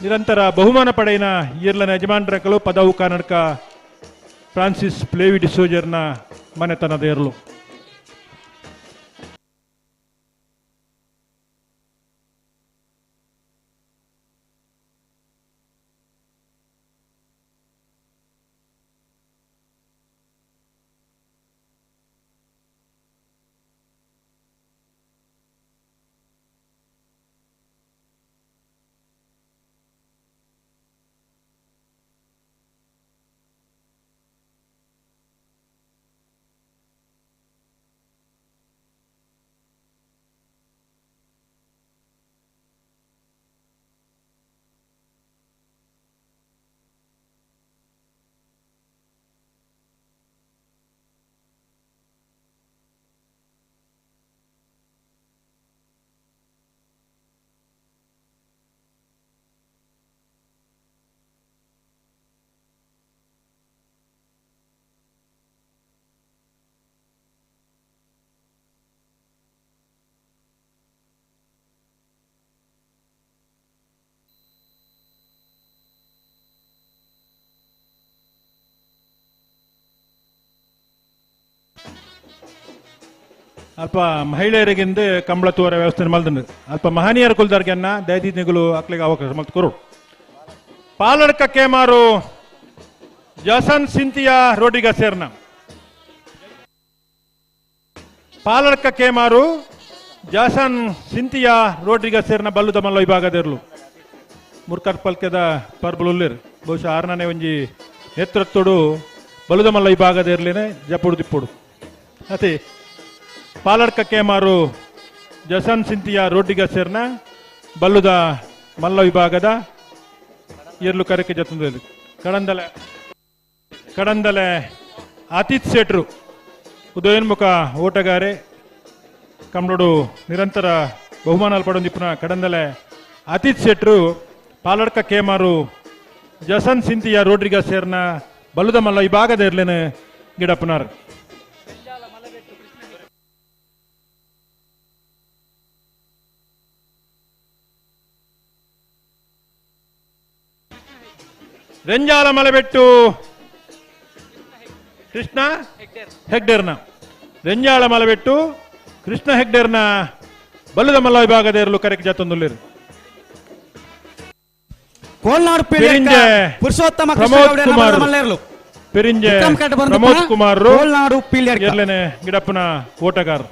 ನಿರಂತರ ಬಹುಮಾನ ಪಡೆಯಿನ ಎರ್ಲನ ಯಜಮಾನರಕಲು ಪದವು ಕರ್ನಾಟಕ ಫ್ರಾನ್ಸಿಸ್ ಪ್ಲೇವಿ ಡಿಸೋಜರ್ನ ಮನೆತನದ ಎರ್ಲು. ಅಲ್ಪ ಮಹಿಳೆಯರಿಗಿಂದ ಕಂಬಳ ತೂವರ ವ್ಯವಸ್ಥೆ ಮಲ್ದಂಡು ಅಲ್ಪ ಮಹನೀಯರ ಕುಲ್ದಾರ್ಗೆನ್ನ ದಯದೀನಿಗಳು ಅಕ್ಲಿಗೆ ಅವಕಾಶ ಮಲ್ತು ಕೊರು. ಪಾಲಡ್ಕ ಕೇಮಾರು ಜಸನ್ ಸಿಂತಿಯಾ ರೋಡಿಗ ಸೇರ್ನ. ಪಾಲಡ್ಕ ಕೇಮಾರು ಜಾಸನ್ ಸಿಂತಿಯಾ ರೋಡ್ರಿಗ ಸೇರ್ನ ಬಲ್ಲುದ ಮಲ್ಲ ವಿಭಾಗದಿರಲು. ಮುರ್ಕರ್ ಪಲ್ಕೆದ ಪರ್ಬುಲುಲ್ಲಿರ್ ಬಹುಶಃ ಆರನೇ ಒಂಜಿ ನೇತೃತ್ವಡು ಬಲುದ ಮಲ್ಲ ವಿಭಾಗದಿರ್ಲೇನೆ ಜಪುಡು ತಿಪ್ಪುಡು ಅತಿ. ಪಾಲಡ್ಕ ಕೇಮಾರು ಜಸನ್ ಸಿಂತಿಯಾ ರೋಡ್ರಿಗ ಸೇರ್ನ ಬಲ್ಲುದ ಮಲ್ಲ ವಿಭಾಗದ ಎರ್ಲು ಕರಕೆ ಜತಂದಲ್ಲಿ ಕಡಂದಲೆ ಕಡಂದಲೆ ಆತಿಥ್ ಶೆಟ್ರು ಉದಯೋನ್ಮುಖ ಓಟಗಾರೆ ಕಮ್ಲೋಡು ನಿರಂತರ ಬಹುಮಾನ ಪಡೊಂದಿಪ್ಪುನ ಕಡಂದಲೆ ಆತಿಥ್ ಶೆಟ್ರು ಪಾಲಡ್ಕ ಕೇಮಾರು ಜಸನ್ ಸಿಂತಿಯಾ ರೋಡ್ರಿಗ ಸೇರ್ನ ಬಲ್ಲುದ ಮಲ್ಲ ವಿಭಾಗದ ಇರ್ಲೇನೆ ಗಿಡಪ್ಪನಾರ್. Renjala Malebettu Krishna ಹೆಗ್ಡೇರ್ನ Renjala ಮಲೆಬೆಟ್ಟು Krishna ಹೆಗ್ಡೇರ್ನ ಬಲ್ಲದ ಮಲ್ಲ ವಿಭಾಗದ ಕರೆಕ್ ಜಾತೊಂದುಲ್ಲೇರು. ಕೋಲ್ನಾಡು ಪೆರಿಂಜೆ ಪುರುಷೋತ್ತಮ ಪ್ರಮೋದ್ ಕುಮಾರ್ ಪೆರಿಂಜೆ ಪ್ರಮೋದ್ ಕುಮಾರ್ ಕೋಲ್ನಾಡು ಪೀಳ್ಯಡ್ಕ ಎರ್ಲೆನೆ ಗಿಡಪ್ಪನ ಓಟಗಾರ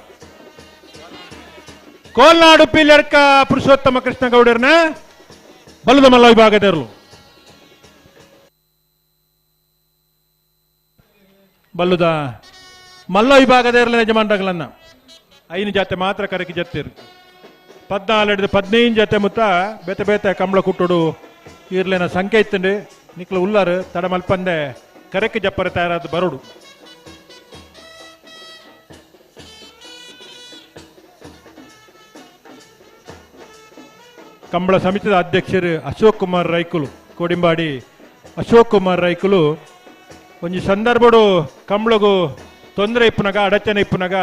ಕೋಲ್ನಾಡು ಪೀಳ್ಯಡ್ಕ ಪುರುಷೋತ್ತಮ ಕೃಷ್ಣ ಗೌಡರ್ನ ಬಲ್ಲದ ಮಲ್ಲ ವಿಭಾಗದವರು. ಬಲ್ಲದ ಮಲ್ಲ ವಿಭಾಗದ ಯಜಮಾನಗಳನ್ನ 5 ಜಾತೆ ಮಾತ್ರ ಕರಕಿ ಜತ್ತಿರು 14 15 ಜಾತೆ ಮುತ್ತ ಬೇತೆ ಬೇತೆ ಕಂಬಳ ಕುಟ್ಟುಡು ಇರ್ಲೇನ ಸಂಖ್ಯೆ ಇತ್ತಂಡು ನಿಕ್ಲ ಉಲ್ಲಾರು ತಡಮಲ್ಪಂದೆ ಕರಕಿ ಜಪ್ಪರೆ ತಯಾರಾದ ಬರೋಡು. ಕಂಬಳ ಸಮಿತಿಯ ಅಧ್ಯಕ್ಷರು ಅಶೋಕ್ ಕುಮಾರ್ ರೈಕುಲು ಕೋಡಿಂಬಾಡಿ ಅಶೋಕ್ ಕುಮಾರ್ ರೈಕುಲು ಒಂಜಿ ಸಂದರ್ಭಡು ಕಂಬಳಗು ತೊಂದರೆ ಇಪ್ಪುನಾಗ ಅಡಚಣೆ ಇಪ್ಪುನಾಗ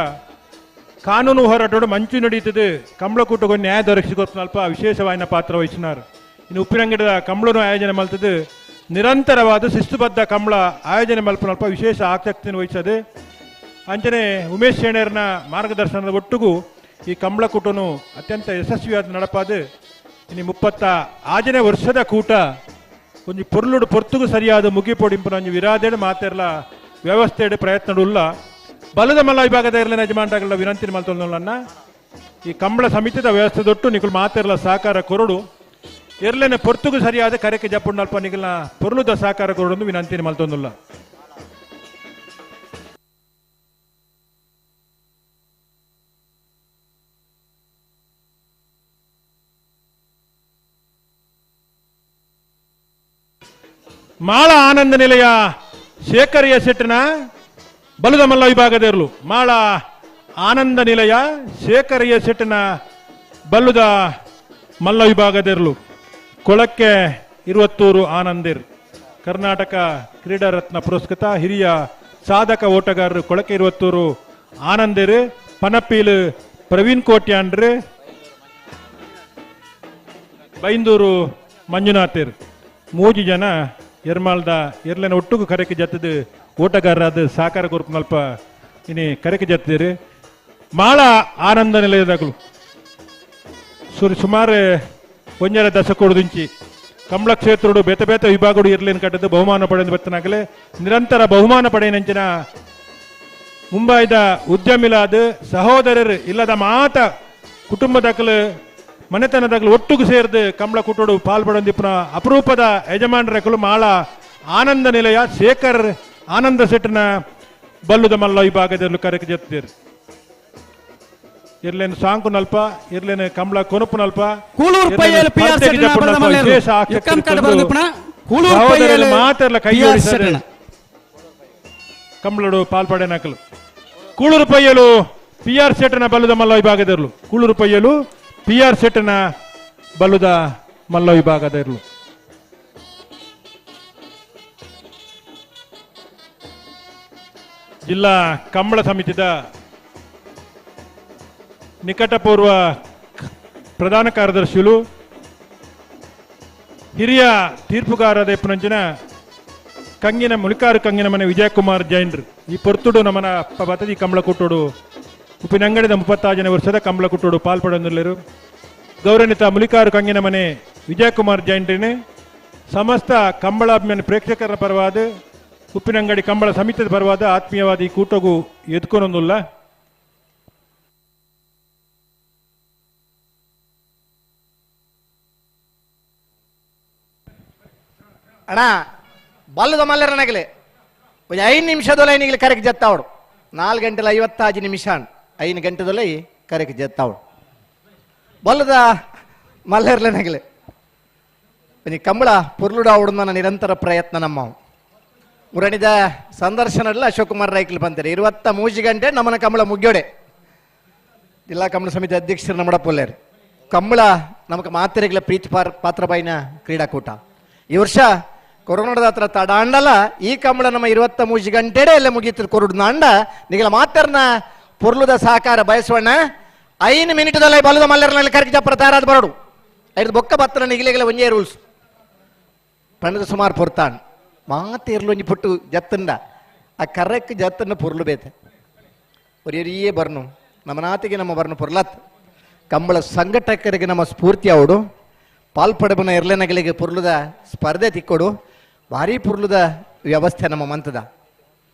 ಕಾನೂನು ಹೋರಾಟೋಡು ಮಂಚು ನಡೀತದೆ ಕಂಬಳಕೂಟಗೂ ನ್ಯಾಯ ದೊರಕಿಸಿಕೊಲ್ಪ ವಿಶೇಷವಾದ ಪಾತ್ರ ವಹಿಸಿನಾರು. ಇನ್ನು ಉಪ್ಪಿನಂಗಡಿದ ಕಂಬಳನು ಆಯೋಜನೆ ಮಲ್ತದ್ದು ನಿರಂತರವಾದ ಶಿಸ್ತುಬದ್ಧ ಕಂಬಳ ಆಯೋಜನೆ ಮಲ್ಪನಲ್ಪ ವಿಶೇಷ ಆಸಕ್ತಿಯನ್ನು ವಹಿಸದೆ ಅಂಚನೆ ಉಮೇಶ್ ಶೇಣೇರ್ನ ಮಾರ್ಗದರ್ಶನದ ಒಟ್ಟಿಗೂ ಈ ಕಂಬಳಕೂಟನು ಅತ್ಯಂತ ಯಶಸ್ವಿಯಾದ ನಡಪಾದ. ಇನ್ನು 36ನೇ ವರ್ಷದ ಕೂಟ ಒಂಜಿ ಪೊರ್ಲುಡು ಪೊರ್ತುಗು ಸರಿಯಾದ ಮುಗಿಪೊಡಿಂಪುನ ಒಂಜಿ ವಿರಾದೇಡು ಮಾತೆರ್ಲ ವ್ಯವಸ್ಥೆಡು ಪ್ರಯತ್ನಡುಲ್ಲ. ಬಲದ ಮಲ್ಲ ವಿಭಾಗದ ಇರಲಿನ ಯಜಮಾನಗಳ ವಿನಂತಿ ಮಲ್ತೊಂದನ್ನ ಈ ಕಂಬಳ ಸಮಿತಿದ ವ್ಯವಸ್ಥೆ ದೊಟ್ಟು ನಿಕುಲು ಮಾತೆರ್ಲ ಸಹಕಾರ ಕೊರಡು ಎರ್ಲೆನ ಪೊರ್ತುಗು ಸರಿಯಾದ ಕರೆಕೆ ಜಪ್ಪುಂಡಲ್ಪ ನಿಗಲ್ನ ಪೊರ್ಲುದ ಸಹಕಾರ ಕೊರಡು ವಿನಂತಿ ಮಲ್ತೊಂದುಲ್ಲ. ಮಾಳ ಆನಂದ ನಿಲಯ ಶೇಖರ್ ಎಸೆಟ್ನ ಬಲದ ಮಲ್ಲ ವಿಭಾಗದ ಮಾಳ ಆನಂದ ನಿಲಯ ಶೇಖರ್ ಎಸೆಟ್ನ ಬಲ್ಲುದ ಮಲ್ಲ ವಿಭಾಗದಿರಲು ಕೊಳಕ್ಕೆ ಇರುವತ್ತೂರು ಆನಂದಿರ್ ಕರ್ನಾಟಕ ಕ್ರೀಡಾ ರತ್ನ ಪುರಸ್ಕೃತ ಹಿರಿಯ ಸಾಧಕ ಓಟಗಾರರು ಕೊಳಕ್ಕೆ ಇರುವತ್ತೂರು ಆನಂದಿರ್ ಪನಪೀಲು ಪ್ರವೀಣ್ ಕೋಟ್ಯಾನ್ರು ಬೈಂದೂರು ಮಂಜುನಾಥಿರ್ ಮೂಜಿ ಜನ ಎರ್ಮಾಲ್ದ ಎರ್ಲೆನ ಒಟ್ಟುಗು ಕರೆಕೆ ಜತ್ತದು ಓಟಗಾರರಾದ ಸಾಕಾರ ಕೊರ್ಪುನಲ್ಪ ಇನಿ ಕರೆಕೆ ಜತ್ತಿರಿ ಮಾಳ ಆನಂದ ನಿಲಯದಾಗಲು ಸುಮಾರು 1.5 ದಶಕೋಡುದಿಂಚಿ ಕಂಬಳ ಕ್ಷೇತ್ರಡು ಬೇತೆ ಬೇತೆ ವಿಭಾಗಡು ಇರ್ಲೇನು ಕಟ್ಟದ್ದು ಬಹುಮಾನ ಪಡೆದು ಬರ್ತನಾಗಲೇ ನಿರಂತರ ಬಹುಮಾನ ಪಡೆಯನಂಚಿನ ಮುಂಬೈದ ಉದ್ಯಮಿಲಾದ ಸಹೋದರರು ಇಲ್ಲದ ಮಾತ ಕುಟುಂಬದಾಗಲು ಮನೆತನದಾಗಲು ಒಟ್ಟುಗು ಸೇರಿದು ಕಂಬಳ ಕುಟೋಡು ಪಾಲ್ಪಡೊಂದಿಪ್ಪನ ಅಪರೂಪದ ಯಜಮಾನರಕಲು ಮಾಳ ಆನಂದ ನಿಲಯ ಶೇಖರ್ ಆನಂದ ಸೆಟ್ನ ಬಲ್ಲುದ ಮಲ್ಲ ವಿಭಾಗದಲ್ಲಿ ಕರೆಕೆ ಜತ್ತಿರು. ಇರ್ಲೇನು ಸಾಂಕು ನಲ್ಪ ಇರ್ಲೇನು ಕಂಬಳ ಕೊನಪು ನಲ್ಪ ಮಾತೆಲ್ಲ ಕೈ ಕಂಬಳಡು ಪಾಲ್ಪಡೆನಕಲು ಕೂಳೂರು ಪೈಯಲು ಪಿ ಆರ್ ಸೆಟ್ನ ಬಲ್ಲುದ ಮಲ್ಲ ವಿಭಾಗದಿರಲು ಕೂಳೂರು ಪೈಯಲು ಪಿ ಆರ್ ಸೆಟ್ನ ಬಲ್ಲುದ ಮಲ್ಲ ವಿಭಾಗದಿರಲು. ಜಿಲ್ಲಾ ಕಂಬಳ ಸಮಿತಿದ ನಿಕಟಪೂರ್ವ ಪ್ರಧಾನ ಕಾರ್ಯದರ್ಶಿಗಳು ಹಿರಿಯ ತೀರ್ಪುಗಾರರ ಪುನಂಚಿನ ಕಂಗಿನ ಮುಳಿಕಾರು ಕಂಗಿನ ಮನೆ ವಿಜಯಕುಮಾರ್ ಜೈನ್ರು ಈ ಪೊರ್ತುಡು ನಮ್ಮನ ಬತದಿ ಕಂಬಳ ಕುಟ್ಟೋಡು ಉಪ್ಪಿನಂಗಡಿದ 36ನೇ ವರ್ಷದ ಕಂಬಳ ಕುಟ್ಟೋಡು ಪಾಲ್ಪಡೊಂದುಲ್ಲೇರು. ಗೌರವಿತ ಮುಳಿಕಾರು ಕಂಗಿನ ಮನೆ ವಿಜಯಕುಮಾರ್ ಜೈನ್ರಿನೇ ಸಮಸ್ತ ಕಂಬಳಾಭಿಮಾನಿ ಪ್ರೇಕ್ಷಕರ ಪರವಾದ ಉಪ್ಪಿನಂಗಡಿ ಕಂಬಳ ಸಮಿತಿಯ ಪರವಾದ ಆತ್ಮೀಯವಾದ ಈ ಕೂಟಗೂ ಎದ್ಕೊನೊಂದುಲ್ಲ. ಅಣ್ಣ ಬಲ್ಲದ ಮಲ್ಲರನಾಗಲೇ ಒಂದು 5 ನಿಮಿಷದೊಲೆ ನೀಗಲಿ ಕರೆಕ್ ಜತ್ತಾವಡು 4 ಗಂಟೆಲ 55 ನಿಮಿಷ 5 ಗಂಟೆದೊಲೆ ಕರೆಕ್ ಜತ್ತಾವಡು ಬಲ್ಲದ ಮಲ್ಲರ್ಲನಾಗಲೇ ನೀ ಕಂಬಳ ಪುರ್ಲುಡಾವಡು ನಿರಂತರ ಪ್ರಯತ್ನ ನಮ್ಮ ಮುರಣಿದ ಸಂದರ್ಶನ ಅಶೋಕ್ ಕುಮಾರ್ ರೈಕ್ಲು ಬಂತಾರೆ 23 ಗಂಟೆ ನಮ್ಮನ ಕಂಬಳ ಮುಗ್ಯೋಡೆ ಜಿಲ್ಲಾ ಕಂಬಳ ಸಮಿತಿ ಅಧ್ಯಕ್ಷರು ನಮ್ಮಡಪೊಲ್ಲೇರು ಕಂಬಳ ನಮಕ್ ಮಾತೆರೆಗಳ ಪ್ರೀತಿ ಪಾತ್ರಬಾಯಿನ ಕ್ರೀಡಾಕೂಟ ಈ ವರ್ಷ ಕೊರೋನಾದ ಹತ್ರ ತಡಾಂಡಲ ಈ ಕಂಬಳ ನಮ್ಮ 23 ಗಂಟೆಡೆ ಎಲ್ಲ ಮುಗೀತು ಕೊರಡು ನಾಂಡ ನಿಗಲ ಮಾತರ್ನ ಪೊರ್ಲುದ ಸಹಕಾರ ಬಯಸುವಣ್ಣ 5 ಮಿನಿಟ್ದಲ್ಲ ಬಲದ ಮಲ್ಲರ್ನಲ್ಲಿ ಕರ್ಕಿ ಜಪ್ಪರ ತಯಾರಾದ ಬರೋಡು ಐದು ಬೊಕ್ಕ ಬತ್ತರ ನಿಗಲಿಗೆಲ್ಲ ಒಂಜೇ ರೂಲ್ಸ್ ಪಂಡದ ಸುಮಾರು ಪೊರ್ತಾನ್ ಮಾತೇರ್ಲು ಒಂಜಿ ಪುಟ್ಟು ಜತ್ತಂಡ ಆ ಕರ್ರಕ್ಕೆ ಜತ್ತನ್ನ ಪೊರ್ಲು ಬೇತೆ ಒರಿಯೇ ಬರ್ನು ನಮ್ಮನಾತಿಗೆ ನಮ್ಮ ಬರ್ನು ಪೊರ್ಲತ್ ಕಂಬಳ ಸಂಘಟಕರಿಗೆ ನಮ್ಮ ಸ್ಫೂರ್ತಿ ಅವಡು ಪಾಲ್ಪಡಬನ ಎರ್ಲೆನಗಲಿಗೆ ಪೊರ್ಲುದ ಸ್ಪರ್ಧೆ ತಿಕ್ಕೊಡು ಭಾರಿ ಪೊರ್ಲುದ ವ್ಯವಸ್ಥೆ ನಮ್ಮ ಮಂತದ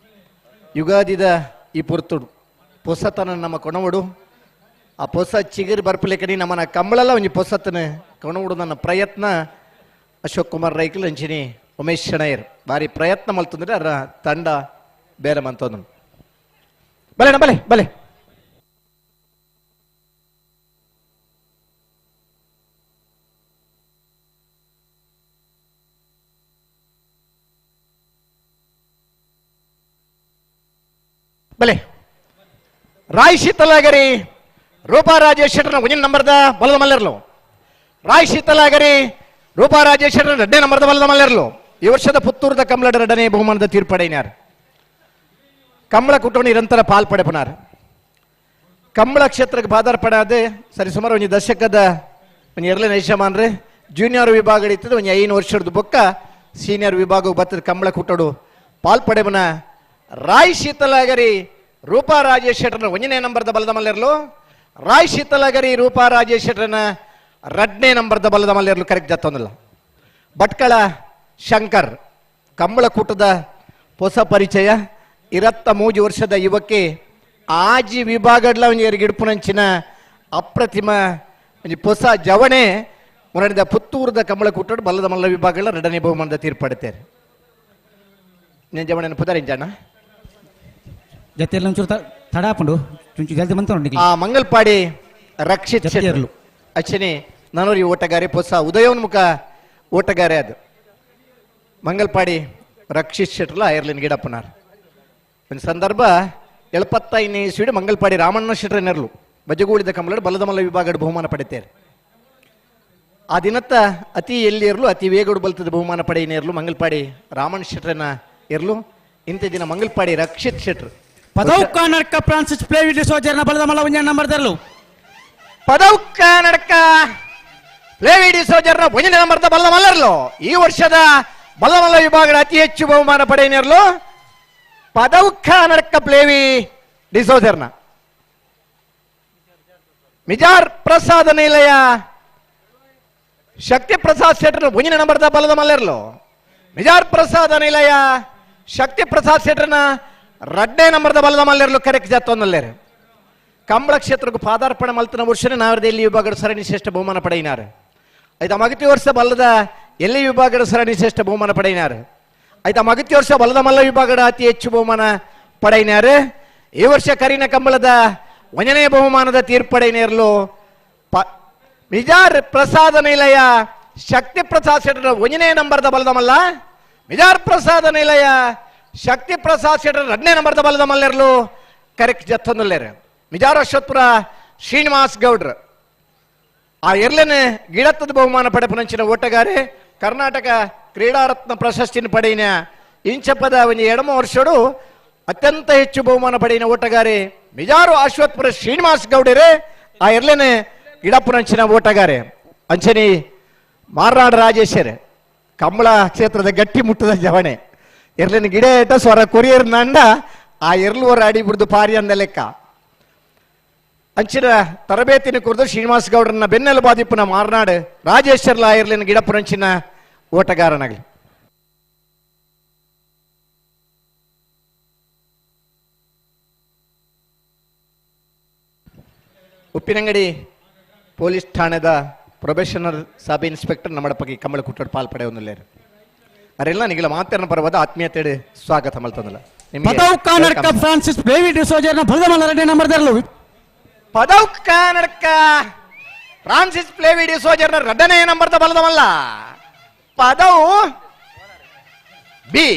ಯುಗಾದಿದ ಈ ಪೊರ್ತುಡು ಪೊಸತನ ನಮ್ಮ ಕೊಣವಡು ಆ ಪೊಸ ಚಿಗುರು ಬರ್ಪಲೇಕನಿ ನಮ್ಮನ ಕಂಬಳಲ್ಲ ಒಂಜಿ ಪೊಸತನ ಕೊಣವಡು ನನ್ನ ಪ್ರಯತ್ನ ಅಶೋಕ್ ಕುಮಾರ್ ರೈಕಲ್ ಅಂಚಿನಿ ಉಮೇಶ್ ಶಣೈರ್ ಭಾರಿ ಪ್ರಯತ್ನ ಮಲ್ತಂದ್ರೆ ಅರ ತಂಡ ಬೇರೆ ಮಂತಂದು ಬಲೆ ಬಲೆ ಬಲೆ ಬಲೆ ರಾಯ್ ಶೀತಲಾಗರಿ ರೂಪಾ ರಾಜೇಶ್ ಶೆಟ್ಟರ್ನ ಒಂದಿನ ನಂಬರ್ದ ಬಲದ ಮಲ್ಲೆರ್ಲು ರಾಯ್ ಶೀತಲಾಗರಿ ರೂಪಾ ರಾಜೇಶ್ ಶೆಟ್ಟರ್ನ ಎರಡನೇ ನಂಬರ್ದ ಬಲದ ಮಲ್ಲೆರ್ಲು ಈ ವರ್ಷದ ಪುತ್ತೂರದ ಕಮಲಡ ಎರಡನೇ ಬಹುಮಾನದ ತೀರ್ಪಡೆಯಿನಾರ್ ಕಮಲ ಕುಟುಂಬ ನಿರಂತರ ಪಾಲ್ಪಡೆಪನಾರ್ ಕಂಬಳ ಕ್ಷೇತ್ರಕ್ಕೆ ಪಾದಾರ್ಪಣೆ ಸರಿ ಸುಮಾರು ಒಂದು ದಶಕದ ಒಂದು ಎರಡನೇ ಯಜಮಾನ್ರೆ ಜೂನಿಯರ್ ವಿಭಾಗ ಇರ್ತದೆ ಒಂದು 5 ವರ್ಷದ ಬೊಕ್ಕ ಸೀನಿಯರ್ ವಿಭಾಗ ಬತ್ತದ ಕಂಬಳ ಕುಟ್ಟಡು ಪಾಲ್ಪಡೆಬನ ರಾಯ್ ಶೀತಲಾಗರಿ ರೂಪಾ ರಾಜೇಶ್ ಶೆಟ್ಟರ್ನ ಒಂದನೇ ನಂಬರ್ದ ಬಲದ ಮಲ್ಲೆರ್ಲು ರಾಯ್ ಶೀತಲಾಗರಿ ರೂಪಾ ರಾಜೇಶ್ ಶೆಟ್ಟರ್ನ ಎರಡನೇ ನಂಬರ್ದ ಬಲದ ಮಲ್ಲೆರ್ಲು ಕರೆಕ್ಟ್ ಜತ್ತೊಂದಿಲ್ಲ. ಭಟ್ಕಳ ಶಂಕರ್ ಕಂಬಳಕೂಟದ ಹೊಸ ಪರಿಚಯ 23 ವರ್ಷದ ಯುವಕ್ಕೆ ಆಜಿ ವಿಭಾಗಡ್ಲ ಒಂಜಿ ಗಿಡ್ಪುನಂಚಿನ ಅಪ್ರತಿಮ ಒಂಜಿ ಹೊಸ ಜವಣೆ ಮುರಣಿದ ಪುತ್ತೂರದ ಕಂಬಳಕೂಟಡ್ ಬಲ್ಲದ ಮಲ್ಲ ವಿಭಾಗಗಳ ಎರಡನೇ ಬಹುಮಾನದ ತೀರ್ಪಡುತ್ತಾರೆ. ಜವಣೆನ ಪುದರಿಂಜಣ್ಣ ಜೊತೆಯಲ್ಲಿ ಒಂಚೂರು ತಡ ಹಾಕೊಂಡು ಚುಂಚು ಜಲ್ದಿ ಬಂತು ನೋಡಿ. ಆ ಮಂಗಲ್ಪಾಡಿ ರಕ್ಷಿತ್ ಶೆಟ್ಟರ್ಲು ಅಚ್ಚನಿ ನಾನೂರಿ ಓಟಗಾರೆ ಹೊಸ ಉದಯೋನ್ಮುಖ ಓಟಗಾರೆ ಅದು ಮಂಗಲ್ಪಾಡಿ ರಕ್ಷಿತ್ ಶೆಟ್ಟರ್ಲ ಐರ್ಲೆಂಡ್ ಗಿಡಪ್ಪನಾರ್ ಒಂದು ಸಂದರ್ಭ 75ನೇ ಇಸ್ವಿಡ್ ಮಂಗಲ್ಪಾಡಿ ರಾಮಣ್ಣ ಶೆಟ್ಟರ್ ನೆರಳು ಬಜಗೂಳಿದ ಕಮಲಡ್ ಬಲದ ಮಲ್ಲ ವಿಭಾಗದ ಬಹುಮಾನ ಪಡೆಯುತ್ತಾರೆ. ಆ ದಿನತ್ತ ಅತಿ ಎಲ್ಲಿ ಇರಲು ಅತಿ ವೇಗಡು ಬಲ್ತದ ಬಹುಮಾನ ಪಡೆಯನೇರ್ಲು ಮಂಗಲ್ಪಾಡಿ ರಾಮಣ್ಣ ಶೆಟ್ಟರ್ನ ಇರಲು ಇಂಥ ದಿನ ಮಂಗಲ್ಪಾಡಿ ರಕ್ಷಿತ್ ಶೆಟ್ಟರ್ ಪದೌಕ ನಡ್ಕ ಫ್ರಾನ್ಸಿಸ್ ಪ್ಲೇವಿಡ್ ಸೋಜರ್ನ ಬಲದ ಮಲ್ಲ ಒಂಜ ನಂಬರ್ ದರ್ಲು ಪದೌಕ ನಡ್ಕ ಪ್ಲೇವಿಡ್ ಸೋಜರ್ನ ಒಂಜನೇ ನಂಬರ್ದ ಬಲದ ಮಲ್ಲರ್ಲು ಈ ವರ್ಷದ ಬಲದ ಮಲ್ಲ ವಿಭಾಗದ ಅತಿ ಹೆಚ್ಚು ಬಹುಮಾನ ಪಡೆಯನೇರ್ಲು ಪದೌಕ ನಡ್ಕ ಪ್ಲೇವಿ ಡಿಸೋಜರ್ನ ಮಿಜಾರ್ ಪ್ರಸಾದ ನಿಲಯ ಶಕ್ತಿ ಪ್ರಸಾದ್ ಶೆಟ್ಟರ್ ಒಂಜನೇ ನಂಬರ್ದ ಬಲದ ಮಲ್ಲರ್ಲು ಮಿಜಾರ್ ಪ್ರಸಾದ ನಿಲಯ ಶಕ್ತಿ ಪ್ರಸಾದ್ ಶೆಟ್ಟರ್ನ ರಡ್ಡೇ ನಂಬರ್ದ ಬಲದ ಮಲ್ಲೆರ್ಲು ಕರೆಕ್ಟ್ ಜಾತೊಂದಲ್ಲೇರು ಕಂಬಳ ಕ್ಷೇತ್ರಕ್ಕೆ ಪಾದಾರ್ಪಣೆ ಮಲ್ತನ ವರ್ಷನೇ ನಾವರದ ಎಲ್ಲಿ ವಿಭಾಗದ ಸರಣಿ ಶ್ರೇಷ್ಠ ಬಹುಮಾನ ಪಡೆಯಿನಾರು. ಐತ ಮಗತಿ ವರ್ಷ ಬಲದ ಎಲ್ಲಿ ವಿಭಾಗದ ಸರಣಿ ಶ್ರೇಷ್ಠ ಬಹುಮಾನ ಪಡೆಯಿನಾರು. ಐತ ಮಗತಿ ವರ್ಷ ಬಲದ ಮಲ್ಲ ವಿಭಾಗದ ಅತಿ ಹೆಚ್ಚು ಬಹುಮಾನ ಪಡೆಯಿನಾರು. ಈ ವರ್ಷ ಕರಿನ ಕಂಬಳದ ಒಂದನೇ ಬಹುಮಾನದ ತೀರ್ಪಡೆಯಿನೇರ್ಲು ಮಿಜಾರ್ ಪ್ರಸಾದ ನಿಲಯ ಶಕ್ತಿ ಪ್ರಸಾದ್ ಶೆಟ್ಟರ್ ಒಂದನೇ ನಂಬರ್ದ ಬಲದ ಮಲ್ಲ ಮಿಜಾರ್ ಪ್ರಸಾದ ನಿಲಯ ಶಕ್ತಿ ಪ್ರಸಾದ್ ಶೆಟ್ಟರ್ ಎರಡನೇ ನಂಬರ್ದ ಬಲದ ಮಲ್ಲೆರ್ಲು ಕರೆಕ್ಟ್ ಜತ್ತೊಂದುಲ್ಲೇರು ಮಿಜಾರ್ ಅಶ್ವತ್ಪುರ ಶ್ರೀನಿವಾಸ್ ಗೌಡ್ರು ಆ ಎರ್ಲೆನೆ ಗಿಡತ್ತದ ಬಹುಮಾನ ಪಡೆಪನಂಚಿನ ಓಟಗಾರೆ ಕರ್ನಾಟಕ ಕ್ರೀಡಾರತ್ನ ಪ್ರಶಸ್ತಿನ ಪಡೆಯಿನ ಇಂಚಪದ ಒಂಜಿ ಎಡಮ ವರ್ಷಡು ಅತ್ಯಂತ ಹೆಚ್ಚು ಬಹುಮಾನ ಪಡೆಯಿನ ಓಟಗಾರೆ ಮಿಜಾರು ಅಶ್ವತ್ಪುರ ಶ್ರೀನಿವಾಸ್ ಗೌಡರೇ ಆ ಎರ್ಲೆನೆ ಗಿಡಪ್ಪನಂಚಿನ ಓಟಗಾರೆ ಅಂಚನಿ ಮಾರ್ನಾಡ್ ರಾಜೇಶ್ವರ ಕಂಬಳ ಕ್ಷೇತ್ರದ ಗಟ್ಟಿ ಮುಟ್ಟದ ಜವಣೆ ಎರ್ಲಿನ ಗಿಡ ಏಟ ಸ್ವರ ಕೊರಿಯರ್ ನಂಡ ಆ ಎರ್ಲುವರ ಅಡಿ ಬಿಡ್ದು ಪಾರಿ ಅಂದ ಲೆಕ್ಕ ಅಂಚಿನ ತರಬೇತಿನ ಕುರಿತು ಶ್ರೀನಿವಾಸ್ ಗೌಡರನ್ನ ಬೆನ್ನೆಲುಬಾದಿಪ್ಪನ ಮಾರ್ನಾಡು ರಾಜೇಶ್ವರ್ಲ ಎರ್ಲಿನ ಗಿಡಪ್ಪನಂಚಿನ ಓಟಗಾರನಾಗಲಿ. ಉಪ್ಪಿನಂಗಡಿ ಪೊಲೀಸ್ ಠಾಣೆದ probationer sub inspector ನಮ್ಮಡಪ್ಪಗೆ ಕಮಲ ಕುಟ್ಟಡ್ ಪಾಲ್ಪಡೆಯೊಂದುಲ್ಲೇರು ಅರೆಲ್ಲ ನಿಗಲ ಮಾತನ್ನ ಪರ್ವದ ಆತ್ಮೀಯತೆ ಸ್ವಾಗತ ಮಲ್ತಂದಲ್ಲ. ಪದೌಕ ನಡ್ಕ ಫ್ರಾನ್ಸಿಸ್ ಪ್ಲೇವಿಡ್ ಸೋಜರ್ನ ಬಲದ ಮಲ್ಲ ಎರಡನೇ ನಂಬರ್ ದರ್ಲು ಪದೌಕ ನಡ್ಕ ಫ್ರಾನ್ಸಿಸ್ ಪ್ಲೇವಿಡ್ ಸೋಜರ್ನ ಎರಡನೇ ನಂಬರ್ದ ಬಲದ ಮಲ್ಲ ಪದೌ ಬಿ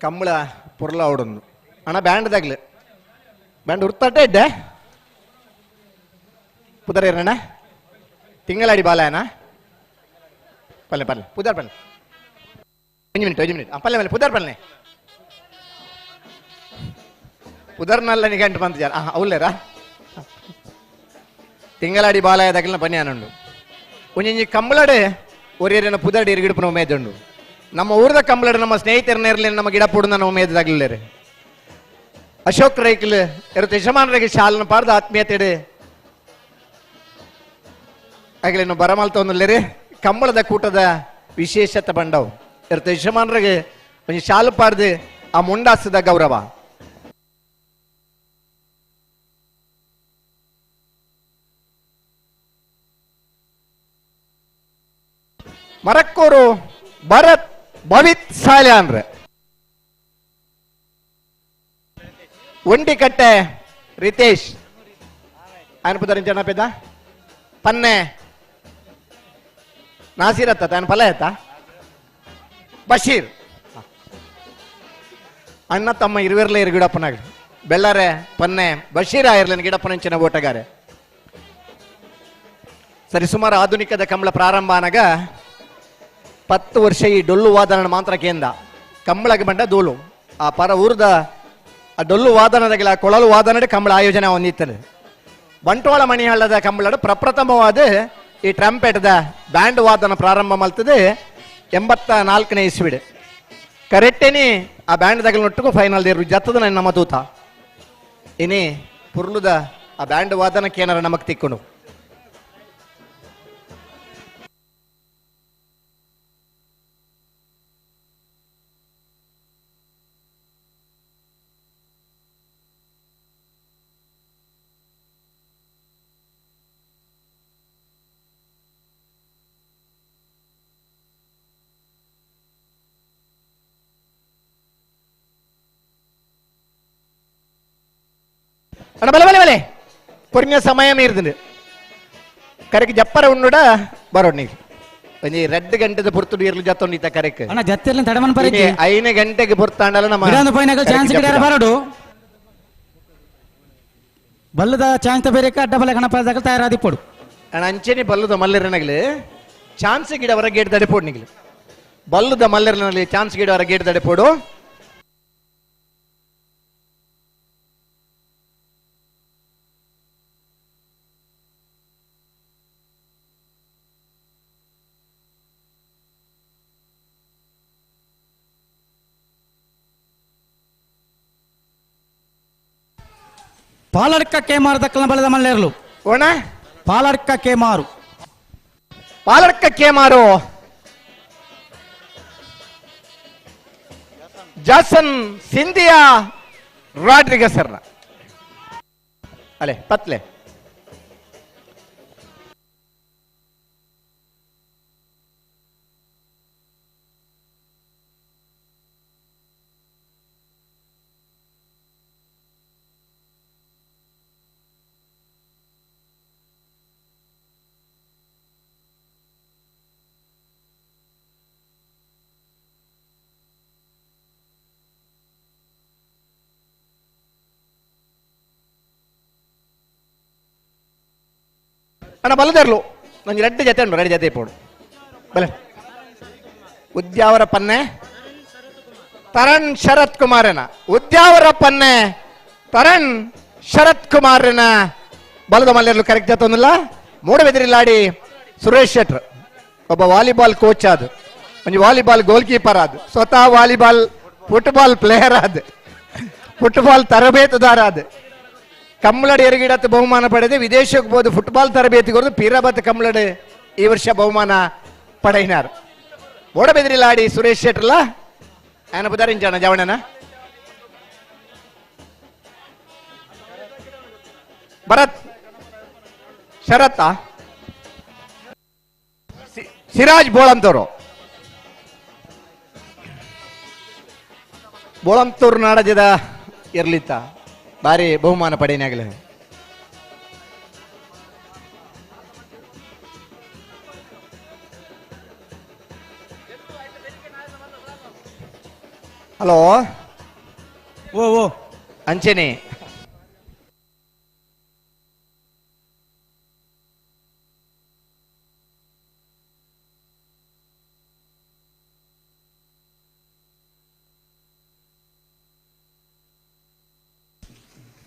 ಕಮ್ಮಳ ಪೊರ್ಲ ಅವಡೊಂದು ಅಣ್ಣ ಬ್ಯಾಂಡ್ ದಾಗ್ಲು ಬ್ಯಾಂಡ್ ಉರ್ತಾಟೆ ಇದ್ದೆ ಪುದರೇರಣ್ಣ ತಿಂಗಳಾಡಿ ಬಾಲಯನ ಪಲ್ಲೆ ಪಲ್ಲೆ ಪುದರ್ ಪಲ್ಲೆ ಒಂಜಿ ಮಿನಿಟ್ ಒಂಜಿ ಮಿನಿಟ್ ಪಲ್ಲೆ ಪಲ್ಲೆ ಪುದರ್ ಪಲ್ಲೆ ಪುದರ್ನಲ್ಲ ನಿಗಂಟು ಬಂತ ಜನ ಅವಲ್ಲೇರಾ ತಿಂಗಳಾಡಿ ಬಾಲಾಯ ದಗಲಿನ ಪನ್ಯಾನುಂಡು ಒಂಜೊಂಜಿ ಕಂಬಳಡೆ ಒರಿಯರಿನ ಪುದರ್ಡ್ ಇರುಗಿಡುಪುನ ಉಮೇದುಂಡು ನಮ್ಮ ಊರದ ಕಂಬಳಡೆ ನಮ್ಮ ಸ್ನೇಹಿತರನ್ನ ಇರಲಿ ನಮ್ಮ ಗಿಡ ಪುಡುನ ಉಮೇದು ತಗಲಿಲ್ಲರೆ ಅಶೋಕ್ ರೈಕ್ಲು ಇರುತ್ತೆ ಯಜಮಾನರಿಗೆ ಶಾಲನ ಪಾರ್ದ ಆತ್ಮೀಯತೆಡೆ ಆಗಲೇನು ಬರಮಾಲ್ತೊಂದುಲ್ಲೇರಿ ಕಂಬಳದ ಕೂಟದ ವಿಶೇಷತೆ ಬಂಡವು ಇರುತ್ತೆ ಯಜಮಾನರಿಗೆ ಒಂಜಿ ಶಾಲು ಪಾರ್ದು ಆ ಮುಂಡಾಸದ ಗೌರವ ಮರಕ್ಕೋರು ಭರತ್ ಭವಿತ್ ಸಾಲ್ಯಾನ್ರೆ ಒಂಟಿಕಟ್ಟೆ ರಿತೇಶ್ ఆయన ಜನ ಪೆದ್ದ ಪನ್ನೆ ನಾಸೀರ್ ಅತ್ತ ತಾನು ಫಲ ಆಯ್ತಾ ಬಶೀರ್ ಅಣ್ಣ ತಮ್ಮ ಇರುವಿರ್ಲೆ ಇರು ಗಿಡಪ್ಪನಾಗ ಬೆಳ್ಳಾರೆ ಪನ್ನೆ ಬಶೀರ್ ಆಯಿರ್ಲೇನು ಗಿಡಪ್ಪನಂಚಿನ ಓಟಗಾರೆ ಸರಿ ಸುಮಾರು ಆಧುನಿಕದ ಕಂಬಳ ಪ್ರಾರಂಭ ಆನಾಗ 10 ವರ್ಷ ಈ ಡೊಳ್ಳು ವಾದನ ಮಾತ್ರ ಕೇಂದ್ರ ಕಂಬಳಗೆ ಬಂಡ ದೋಲು ಆ ಪರ ಊರ್ದ ಆ ಡೊಳ್ಳು ವಾದನದಾಗಲ ಕೊಳಲು ವಾದನಡೆ ಕಂಬಳ ಆಯೋಜನೆ ಹೊಂದಿತ್ತನೆ ಬಂಟ್ವಾಳ ಮಣಿಹಳ್ಳದ ಕಂಬಳಡು ಪ್ರಪ್ರಥಮವಾದ ಈ ಟ್ರಂಪೆಟ್ದ ಬ್ಯಾಂಡ್ ವಾದನ ಪ್ರಾರಂಭ ಮಲ್ತದೆ 84ನೇ ಇಸ್ವಿಡ್ ಕರೆಕ್ಟೇನಿ ಆ ಬ್ಯಾಂಡ್ ದಗಲ ನೊಟ್ಟುಕು ಫೈನಲ್ ದೇರು ಜತ್ತದ ನಮ್ಮ ತೂತ ಇನಿ ಪುರ್ಲುದ ಆ ಬ್ಯಾಂಡ್ ವಾದನಕ್ಕೆ ಏನಾರ ನಮಗ್ ತಿಕ್ಕುನು ಅಣ್ಣ ಬಲೆ ಬಲೆ ಬಲೆ ಕೊರಿನ ಸಮಯ ಮೀರ್ದು ಕರೆಕ್ ಜಪ್ಪರ ಉಂಡುಡ ಬರೋಡ್ ನೀ ಒಂಜಿ 2 ಗಂಟೆದ ಪೊರ್ತುಡು ಇರ್ಲು ಜತ್ತೊಂಡಿತ್ತ ಕರೆಕ್ ಅಣ್ಣ ಜತ್ತಿರ್ಲಿನ ತಡಮನ್ ಪರಿಚಯ 5 ಗಂಟೆಗೆ ಪೊರ್ತಾಂಡಲ ನಮ್ಮ ಬಿಡಂದು ಪೋಯಿನಾಗ ಚಾನ್ಸ್ ಗಿಡಾರ ಬರೋಡು ಬಲ್ಲದ ಚಾನ್ಸ್ ಬೇರೆ ಅಡ್ಡ ಬಲೆ ಗಣಪ ದಾಖಲು ತಯಾರಾದಿಪ್ಪಡು ಅಣ್ಣ ಅಂಚೆನಿ ಬಲ್ಲದ ಮಲ್ಲಿರನಗಲಿ ಚಾನ್ಸ್ ಗಿಡವರ ಗೇಟ್ ದಡಿಪೋಡು ನಿಗಲಿ ಬಲ್ಲದ ಮಲ್ಲಿರನಗಲಿ ಚಾನ್ಸ್ ಗಿಡವರ ಗೇಟ್ ದಡಿಪೋಡು ಪಾಲಡ್ಕ ಕೇಮಾರು ದಕ್ಕಲ ಬಲದ ಮಲ್ಲೇರ್ಲು ಓಣ Paladka Kemar Paladka Kemar Jason Cynthia Rodrigues ಅಲೆ ಪತ್ಲೆ ಅಣ್ಣ ಬಲದರ್ಲು ನಂಗೆ 2 ಜೊತೆ ಉಂಟು 2 ಜೊತೆ ಇಪ್ಪೋಡು ಬಲೆ ಉದ್ಯಾವರ ಪನ್ನೆ ತರಣ್ ಶರತ್ ಕುಮಾರನ ಉದ್ಯಾವರ ಪನ್ನೆ ತರಣ್ ಶರತ್ ಕುಮಾರನ ಬಲದ ಮಲ್ಲೆರ್ಲು ಕರೆಕ್ಟ್ ಜೊತೆ ಮೂಡಬೆದಿರಿಲಾಡಿ ಸುರೇಶ್ ಶೆಟ್ರ್ ಒಬ್ಬ ವಾಲಿಬಾಲ್ ಕೋಚ್ ಅದು ಒಂಜಿ volleyball goal keeper ಅದು ಸ್ವತಃ volleyball football player ಅದು ಫುಟ್ಬಾಲ್ ತರಬೇತುದಾರ ಅದು ಕಮ್ಮಳಡಿ ಎರಗಿಡತ್ತು ಬಹುಮಾನ ಪಡೆದು ವಿದೇಶಕ್ಕೆ ಹೋದ ಫುಟ್ಬಾಲ್ ತರಬೇತಿ ಕೊಡದು ಪೀರಾಬತ್ ಕಮ್ಮಳಡಿ ಈ ವರ್ಷ ಬಹುಮಾನ ಪಡೆಯಿನಾರು ಓಡಬೆದಿರಿಲಾಡಿ ಸುರೇಶ್ ಶೆಟ್ರಲ್ಲ ಆನ ಪುದಾರಿಂಜಾಣ ಜವಣನ ಭರತ್ ಶರತ್ ಸಿರಾಜ್ ಬೋಳಂತವರು ಬೋಳಂತೂರು ನಾಡಜದ ಇರ್ಲಿತ್ತ ಬಾರಿ ಬಹುಮಾನ ಪಡೆಯನಾಗಲೇ ಹಲೋ ಓ ಓ ಅಂಚೆನೆ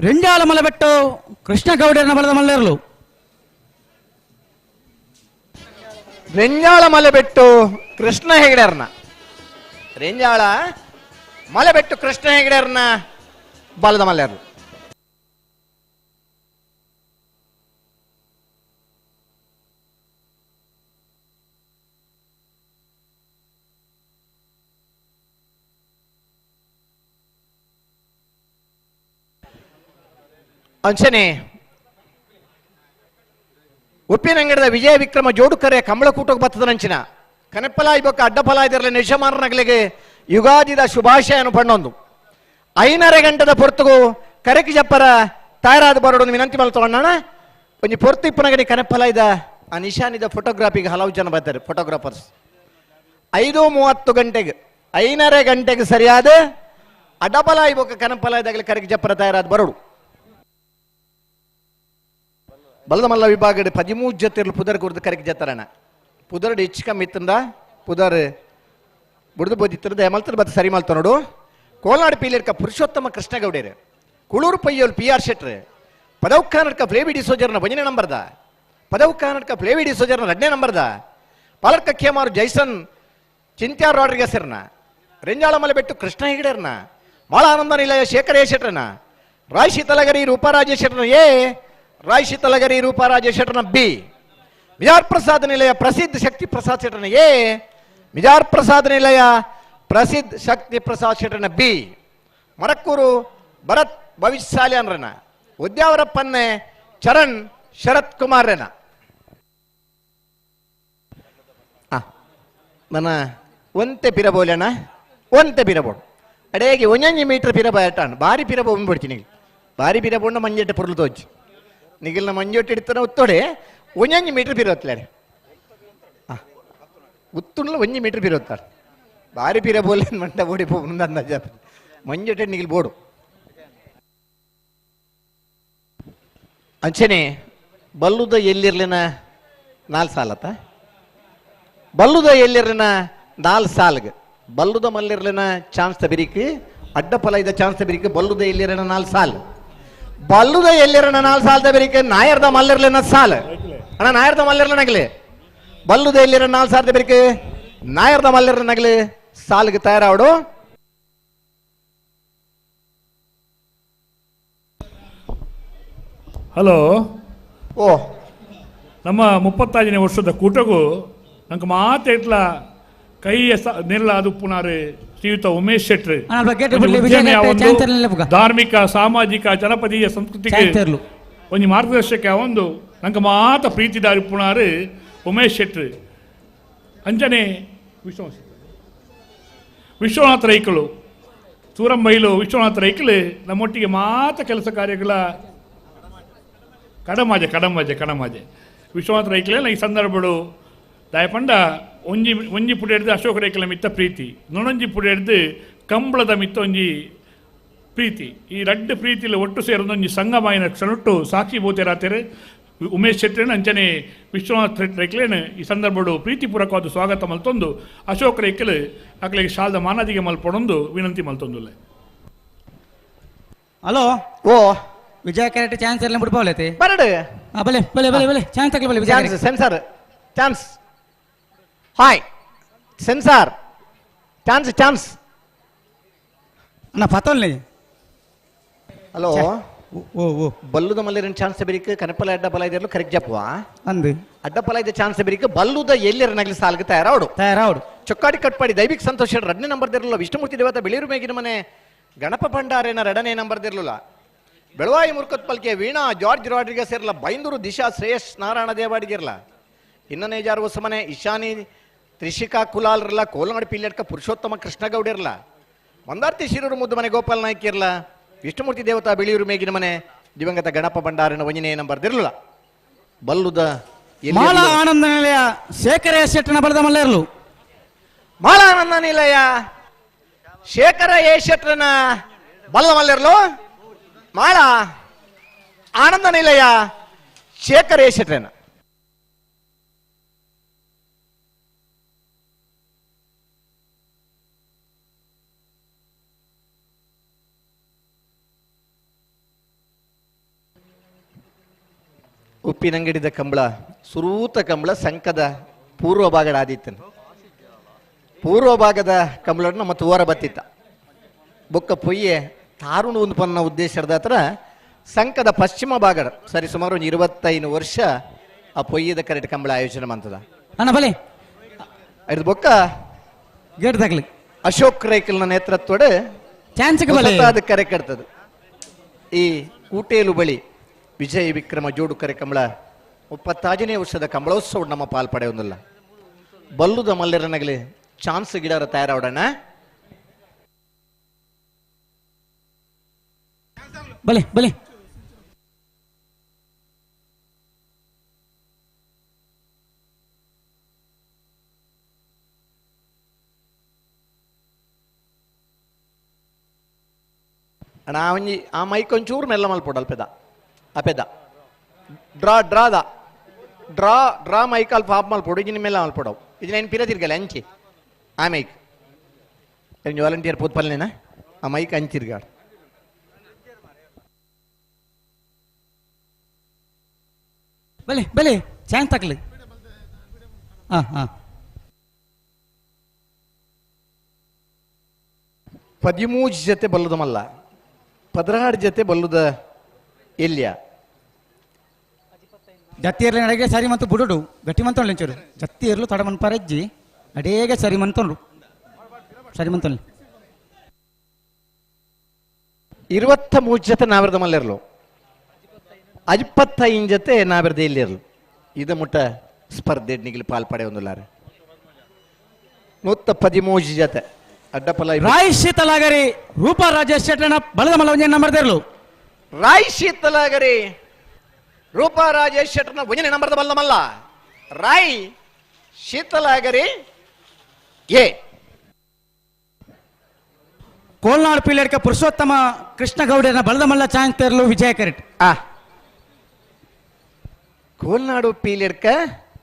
ರೆಂಜಾಲ ಮಲಬೆಟ್ಟು ಕೃಷ್ಣಗೌಡರನ ಬಲದ ಮಲ್ಲೇರ್ಲು. Renjala Malebettu Krishna ಹೆಗಡೆರ್ನ Renjala ಮಲೆಬೆಟ್ಟು Krishna ಹೆಗಡೆರ್ನ ಬಲದ ಮಲ್ಲೆರ್ಲು. ಅಂಚನೆ ಉಪ್ಪಿನಂಗಡದ ವಿಜಯ ವಿಕ್ರಮ ಜೋಡುಕರೆ ಕಂಬಳಕೂಟಕ್ಕೆ ಬತ್ತದ ನಂಚಿನ ಕನೆಪ್ಪಲ ಇಬೊಕ್ಕ ಅಡ್ಡಫಲ ಇದಿರಲಿ ನಿಜಮಾನಗಳಿಗೆ ಯುಗಾದಿದ ಶುಭಾಶಯನು ಪಣ್ಣೊಂದು 5:30 ಗಂಟೆದ ಪೊರ್ತುಗು ಕರೆಕಿ ಜಪ್ಪರ ತಯಾರಾದ ಬರೋಡೊಂದು ವಿನಂತಿ ಮಲ್ತೊಂಡಣ ಒಂಜಿ ಪೊರ್ತು ಇಪ್ಪನಗಡಿ ಕನೆಪ್ಪಲ ಇದ ಆ ನಿಶಾನಿದ ಫೋಟೋಗ್ರಾಫಿಗೆ ಹಲವು ಜನ ಬರ್ತಾರೆ ಫೋಟೋಗ್ರಾಫರ್ಸ್. 5:30 ಗಂಟೆಗೆ 5:30 ಗಂಟೆಗೆ ಸರಿಯಾದ ಅಡ್ಡಫಲ ಇಬೊಕ್ಕ ಕನೆಪ್ಪಲ ಇದಾಗಲಿ ಕರೆಕಿ ಜಪ್ಪರ ತಯಾರಾದ ಬರೋಡು. ಬಲದಮಲ್ಲ ವಿಭಾಗದ 13 ಜೊತೆರ್ಲು ಪುದರ್ ಕುರ್ದು ಕರೆಕ್ ಜತ್ತರಣ ಪುದರ್ಡ್ ಹೆಚ್ಚು ಕಮ್ಮಿ ಇತ್ತಂದ ಪುದರ್ ಬುಡ್ದು ಬೋದಿತ್ತರದ ಮಲ್ತದ ಬತ್ತ ಸರಿ ಮಲ್ತ ನೋಡು. ಕೋಲ್ನಾಡು ಪೀಲಿರ್ಕ ಪುರುಷೋತ್ತಮ ಕೃಷ್ಣಗೌಡೇರು, ಕುಳೂರು ಪಯ್ಯೋಲ್ ಪಿ ಆರ್ ಶೆಟ್ರು, ಪದೌಖಾನಡ್ಕ ಫ್ಲೇವಿ ಡಿಸೋಜರ್ನ ಒಂದನೇ ನಂಬರ್ದ, ಪದೌಖಾನಡ್ಕ ಫ್ಲೇವಿ ಡಿಸೋಜರ್ನ 2ನೇ ನಂಬರ್ದ, ಪಾಲರ್ಕ ಖೇಮಾರು ಜೈಸನ್ ಚಿಂತ್ಯಾರ್ ರಾಡ್ರಿಗಸರ್ನ, ರೆಂಜಾಳ ಮಲೆಬೆಟ್ಟು ಕೃಷ್ಣ ಹೆಗಡೆರ್ನ, ಮಾಳ ಆನಂದ ನಿಲಯ ಶೇಖರ ಎ ಶೆಟ್ರನ, ರಾಯ್ ಶೀತಲಗರಿ ರೂಪಾರಾಜೇಶ್ ಶೆಟ್ರನ ಎ, ರಾಯ್ ಶೀತಲಗರಿ ರೂಪಾರಾಜೇಶ್ ಶೆಟ್ರನ ಬಿ, ಮಿಜಾರ್ ಪ್ರಸಾದ್ ನಿಲಯ ಪ್ರಸಿದ್ಧ ಶಕ್ತಿ ಪ್ರಸಾದ್ ಶೆಟ್ರನ ಎ, ಮಿಜಾರ್ ಪ್ರಸಾದ್ ನಿಲಯ ಪ್ರಸಿದ್ಧ ಶಕ್ತಿ ಪ್ರಸಾದ್ ಶೆಟ್ರನ ಬಿ, ಮರಕ್ಕೂರು ಭರತ್ ಭವಿಷ್ಯಾಲ್ಯನ್ರನ, ಉದ್ಯಾವರಪ್ಪನ್ನೆ ಚರಣ್ ಶರತ್ ಕುಮಾರ್ರನ. ನನ್ನ ಒಂತೆ ಪಿರಬೋಲಣ್ಣ ಒಂತೆ ಪಿರಬೋಡು ಅಡೇಗೆ ಒಂಜೊಂಜಿ ಮೀಟರ್ ಪಿರಬ ಏಟಾನು ಬಾರಿ ಪಿರಬ ಬಿಡ್ತೀನಿ ಬಾರಿ ಪಿರಬೋಂಡ ಮಂಜೆಟ್ಟೆ ಪೊರ್ಲು ತೋಜ್ ನಿಗಿಲ್ನ ಮಂಜೊಟ್ಟು ಹಿಡಿತಾನೆ ಉತ್ತೋಡೆ ಒಂಜೊಂಜಿ ಮೀಟರ್ ಪಿರೋತ್ಲಾರೆ ಉತ್ತುಂಡ್ಲ ಒಂಜಿ ಮೀಟರ್ ಪಿರೋತ್ತಾರೆ ಬಾರಿ ಪಿರ ಬೋಲೆ ಮಂಟ ಬೋಡಿ ಅಂದಾಜ ಮಂಜೊಟ್ಟೆ ನಿಗಿಲ್ ಬೋಡು. ಅಂಚನೆ ಬಲ್ಲುದ ಎಲ್ಲಿರ್ಲಿನ 4 ಸಾಲತ್ತ ಬಲ್ಲುದ ಎಲ್ಲಿರ್ಲಿನ 4 ಸಾಲ್ಗೆ ಬಲ್ಲುದ ಮಲ್ಲಿರ್ಲಿನ ಚಾನ್ಸ್ ತಬಿರಿಕ್ ಅಡ್ಡಫಲ ಇದ್ದ ಚಾನ್ಸ್ ತಬಿರಿಕ್ ಬಲ್ಲುದ ಎಲ್ಲಿರನ 4 ಸಾಲ್ ಬಲ್ಲುದ ಎಲ್ಲಿರನ 4 ಸಾಲ್ ತಬಿರಿಕ್ ನಾಯರ್ದ ಮಲ್ಲಿರ್ಲಿನ ಸಾಲ್ ಅಣ್ಣ ನಾಯರ್ದ ಮಲ್ಲಿರ್ಲನಗಲಿ ಬಲ್ಲುದ ಎಲ್ಲಿರ 4 ಸಾಲ್ ತಬಿರಿಕ್ ನಾಯರ್ದ ಮಲ್ಲಿರ್ಲನಗಲಿ ಸಾಲ್ಗೆ ತಯಾರಾವಡು. ಹಲೋ ಓ ನಮ್ಮ 35ನೇ ವರ್ಷದ ಕೂಟಗೂ ನಂಗೆ ಮಾತೇಟ್ಲ ಕೈಯ ನೆಲ್ಲ ಅದು ಪುನಾರು ಶ್ರೀಯುತ ಉಮೇಶ್ ಶೆಟ್ರು ಧಾರ್ಮಿಕ ಸಾಮಾಜಿಕ ಜನಪದೀಯ ಸಂಸ್ಕೃತಿಗೆ ಒಂದು ಮಾರ್ಗದರ್ಶಕ ಒಂದು ನಂಗೆ ಮಾತ ಪ್ರೀತಿದಾರಿ ಪುನಾರು ಉಮೇಶ್ ಶೆಟ್ರು. ಅಂಜನೆ ವಿಶ್ವನಾಥ ರೈಕಳು ಸೂರಂಬೈಲು ವಿಶ್ವನಾಥ ರೈಕಳು ನಮ್ಮೊಟ್ಟಿಗೆ ಮಾತ ಕೆಲಸ ಕಾರ್ಯಗಳ ಕಡಮಾಜೆ ಕಡಮಾಜೆ ಕಡಮಾಜೆ ವಿಶ್ವನಾಥ ರೈಕಲೆಲ್ಲ ಈ ಸಂದರ್ಭಗಳು ದಯಪಂಡ ಒಂಜಿ ಒಂಜಿ ಪುಡಿ ಹಿಡ್ದು ಅಶೋಕ ರೇಖಲ ಮಿತ್ತ ಪ್ರೀತಿ, ನೊಣೊಂಜಿ ಪುಡಿ ಹಿಡ್ದು ಕಂಬಳದ ಮಿತ್ತ ಒಂಜಿ ಪ್ರೀತಿ, ಈ ರಡ್ಡು ಪ್ರೀತಿಲಿ ಒಟ್ಟು ಸೇರೊಂದೊಂಜಿ ಸಂಗಮಾಯಿನ ಕ್ಷಣೊಟ್ಟು ಸಾಕ್ಷಿ ಬೋತೆರಾತೆರೆ ಉಮೇಶ್ ಶೆಟ್ಟರನ್ನ ಅಂಚನೆ ವಿಶ್ವನಾಥ್ ರೇಖಲೇನು ಈ ಸಂದರ್ಭಡು ಪ್ರೀತಿಪೂರ್ವಕವಾದ ಸ್ವಾಗತ ಮಲ್ತೊಂದು ಅಶೋಕ್ ರೇಖಲು ಅಕ್ಲೆಗೆ ಶಾಲದ ಮಾನದಿಗೆ ಮಲ್ಪೊಡೊಂದು ವಿನಂತಿ ಮಲ್ತೊಂದುಲ್ಲ. ಹಲೋ ಓ ವಿಜಯ ಕ್ಯಾರೆಟ್ ಚಾನ್ಸ್ ಎಲ್ಲ ಬಿಡ್ಬೋಲೈತಿ ಬರಡು ಬಲೆ ಬಲೆ ಬಲೆ ಬಲೆ ಚಾನ್ಸ್ ತಗಲಿ ಬಲೆ Vijaya sensor chance hi sensor chance chance ಅಣ್ಣ ಪತೋಲ್ನಿ. ಹಲೋ ಓ ಓ ಬಲ್ಲುದ ಮಲ್ಲಿರನ್ ಚಾನ್ಸ್ ಬಿರಿಕ್ ಕನಪಲ ಅಡ್ಡ ಬಲ ಇದಿರಲು ಕರೆಕ್ಟ್ ಜಪ್ಪುವ ಅಂದು ಅಡ್ಡ ಫಲ ಇದೆ ಚಾನ್ಸ್ ಬಿರಿಕ್ ಬಲ್ಲುದ ಎಲ್ಲಿರ ನಗಲಿ ಸಾಲ್ಗೆ ತಯಾರಾವಡು ತಯಾರಾವಡು. ಚೊಕ್ಕಾಡಿ ಕಟ್ಪಾಡಿ ದೈವಿಕ ಸಂತೋಷ 2ನೇ ನಂಬರ್ ದಿರಲಿಲ್ಲ ವಿಷ್ಣುಮೂರ್ತಿ ದೇವತ ಬಿಳಿರು ಮೇಗಿನ ಮನೆ ಗಣಪ ಭಂಡಾರೇನ 2ನೇ ನಂಬರ್ ದಿರಲಿಲ್ಲ ಬೆಳವಾಯಿ ಮುರ್ಕತ್ ಪಲ್ಕೆ ವೀಣಾ ಜಾರ್ಜ್ ರಾಡ್ರಿಗಸ್ ಇರಲ್ಲ ಬೈಂದೂರು ದಿಶಾ ಶ್ರೇಯಸ್ ನಾರಾಯಣ ದೇವಾಡಿಗಿರಲ್ಲ ಇನ್ನನೇಜಾರ್ ಹೊಸಮನೆ ಇಶಾನಿ ತ್ರಿಷಿಕಾ ಕುಲಾಲ್ರಲ್ಲ ಕೋಲನಾಡು ಪಿಲ್ಲೆಟ್ಕ ಪುರುಷೋತ್ತಮ ಕೃಷ್ಣಗೌಡ ಇರಲ್ಲ ಮಂದಾರ್ತಿ ಶಿರೂರು ಮುದ್ದು ಮನೆ ಗೋಪಾಲ್ ನಾಯ್ಕ ಇರಲ್ಲ ವಿಷ್ಣುಮೂರ್ತಿ ದೇವತಾ ಬಿಳಿಯೂರು ಮೇಗಿನ ಮನೆ ದಿವಂಗತ ಗಣಪ ಭಂಡಾರನ ಒಂಜನೇ ನಂಬರ್ ದಿರಲಿಲ್ಲ ಬಲ್ಲುದ ಮಾಲ ಆನಂದ ನಿಲಯ ಶೇಖರ ಎ ಶೆಟ್ಟನ ಬಲದ ಮಲ್ಲೇರ್ಲು ಮಾಲ ಆನಂದ ನಿಲಯ ಶೇಖರ ಎ ಶೆಟ್ಟನ ಬಲ್ಲ ಮಲ್ಲೇರ್ಲು ಮಾಳ ಆನಂದ ನಿಲಯ ಶೇಖರ ಎ ಶೆಟ್ಟನ. ಉಪ್ಪಿನಂಗಡಿದ ಕಂಬಳ ಸುರೂತ ಕಂಬಳ ಸಂಕದ ಪೂರ್ವ ಭಾಗದ ಆದಿತ್ತನು. ಪೂರ್ವ ಭಾಗದ ಕಂಬಳನ ಮತ್ತು ಓರ ಬತ್ತಿತ್ತ ಬೊಕ್ಕ ಪೊಯ್ಯೆ ತಾರುಣ ಒಂದು ಪನ್ನ ಉದ್ದೇಶದ ಹತ್ರ ಸಂಕದ ಪಶ್ಚಿಮ ಭಾಗದ ಸರಿ ಸುಮಾರು ಒಂದು 25 ವರ್ಷ ಆ ಪೊಯ್ಯದ ಕರೆಟ್ ಕಂಬಳ ಆಯೋಜನೆ ಮಾಡ್ತದ. ಅಣ್ಣ ಬಲೆ ಇದು ಬೊಕ್ಕ ಗೇಟ್ ತಗಲಿ ಅಶೋಕ್ ರೈಕಲ್ನ ನೇತೃತ್ವದ ಚಾನ್ಸ್ ಕರೆ ಕಟ್ತದೆ. ಈ ಕೂಟೇಲು ಬಳಿ ವಿಜಯ ವಿಕ್ರಮ ಜೋಡು ಕರೆ ಕಂಬಳ 35ನೇ ವರ್ಷದ ಕಂಬಳೋತ್ಸವ ನಮ್ಮ ಪಾಲ್ಪಡೆಯೊಂದಿಲ್ಲ. ಬಲ್ಲುದ ಮಲ್ಲೆರನಗಲಿ ಚಾನ್ಸ್ ಗಿಡರ ತಯಾರಾವಡಣ. ಬಲೆ ಬಲೆ ಅಣ್ಣ ಒಂಜಿ ಆ ಮೈಕ್ ಒಂಚೂರು ಮೆಲ್ಲ ಮಲ್ಪೊಡು ಅಲ್ಪೆದ ಅಪೆದ ಡ್ರಾ ಡ್ರಾದ draw draw mic ಅಲ್ಪ ಆಪ್ ಮಲ್ಪೊಡು ಇಜಿನ ಮೆಲ್ಲ ಮಲ್ಪೊಡವು ಇಜಿನ ಏನು ಪಿರ ತಿರ್ಗಲ್ಲ ಅಂಚಿ ಆ ಮೈಕ್ ಒಂಜಿ ವಾಲಂಟಿಯರ್ ಪೂತ್ಪಲ್ನೇನ ಆ ಮೈಕ್ ಅಂಚಿರ್ಗಾಡು. ಬಲೆ ಬಲೆ ಚಾನ್ಸ್ ತಕ್ಲಿ. ಹಾಂ ಹಾಂ 13 ಜೊತೆ ಬಲ್ಲದ ಮಲ್ಲ 16 ಜೊತೆ ಬಲ್ಲುದ ಎಲ್ಲಿಯ ಜತ್ತಿ ಇರಲಿ ನಡಗೆ ಸರಿ ಮತ್ತು ಬುಡುಡು ಗಟ್ಟಿ ಮಂತೊಂಡು ಒಂಚೂರು ಜತ್ತಿ ಇರಲು ತಡ ಮನ್ಪರಜ್ಜಿ ಅಡೇಗೆ ಸರಿ ಮಂತೊಂಡು ಸರಿ ಮಂತೊಂಡು 23 ಜೊತೆ ನಾವಿರದ ಮಲ್ಲಿರಲು 25 ಜೊತೆ ನಾವಿರದ ಎಲ್ಲಿರಲು ಇದು ಮುಟ್ಟ ಸ್ಪರ್ಧೆ ನಿಗಲಿ ಪಾಲ್ಪಡೆ ಒಂದುಲ್ಲಾರೆ 113 ಜೊತೆ ಅಡ್ಡಪಲ ರಾಯ್ ಶೀತಲಾಗರಿ ರೂಪಾ ರಾಜೇಶ್ ಶೆಟ್ಟನ ಬಲದ ಮಲ್ಲ ನಂಬರ್ ದೇರ್ಲು. ರಾಯ್ ಶೀತಲಾಗರಿ ರೂಪಾ ರಾಜೇಶ್ ಶೆಟ್ಟನ ಒಂಜನೇ ನಂಬರ್ದ ಬಲ್ಲ ಮಲ್ಲ ರಾಯ್ ಶೀತಲಾಗರಿ ಎ. ಕೋಲ್ನಾಡು ಪೀಲಡ್ಕ ಪುರುಷೋತ್ತಮ ಕೃಷ್ಣಗೌಡನ ಬಲದ ಮಲ್ಲ ಚಾಂಗ್ ತೇರ್ಲು ವಿಜಯ ಕರೆಟ್. ಆ ಕೋಲ್ನಾಡು ಪೀಲಡ್ಕ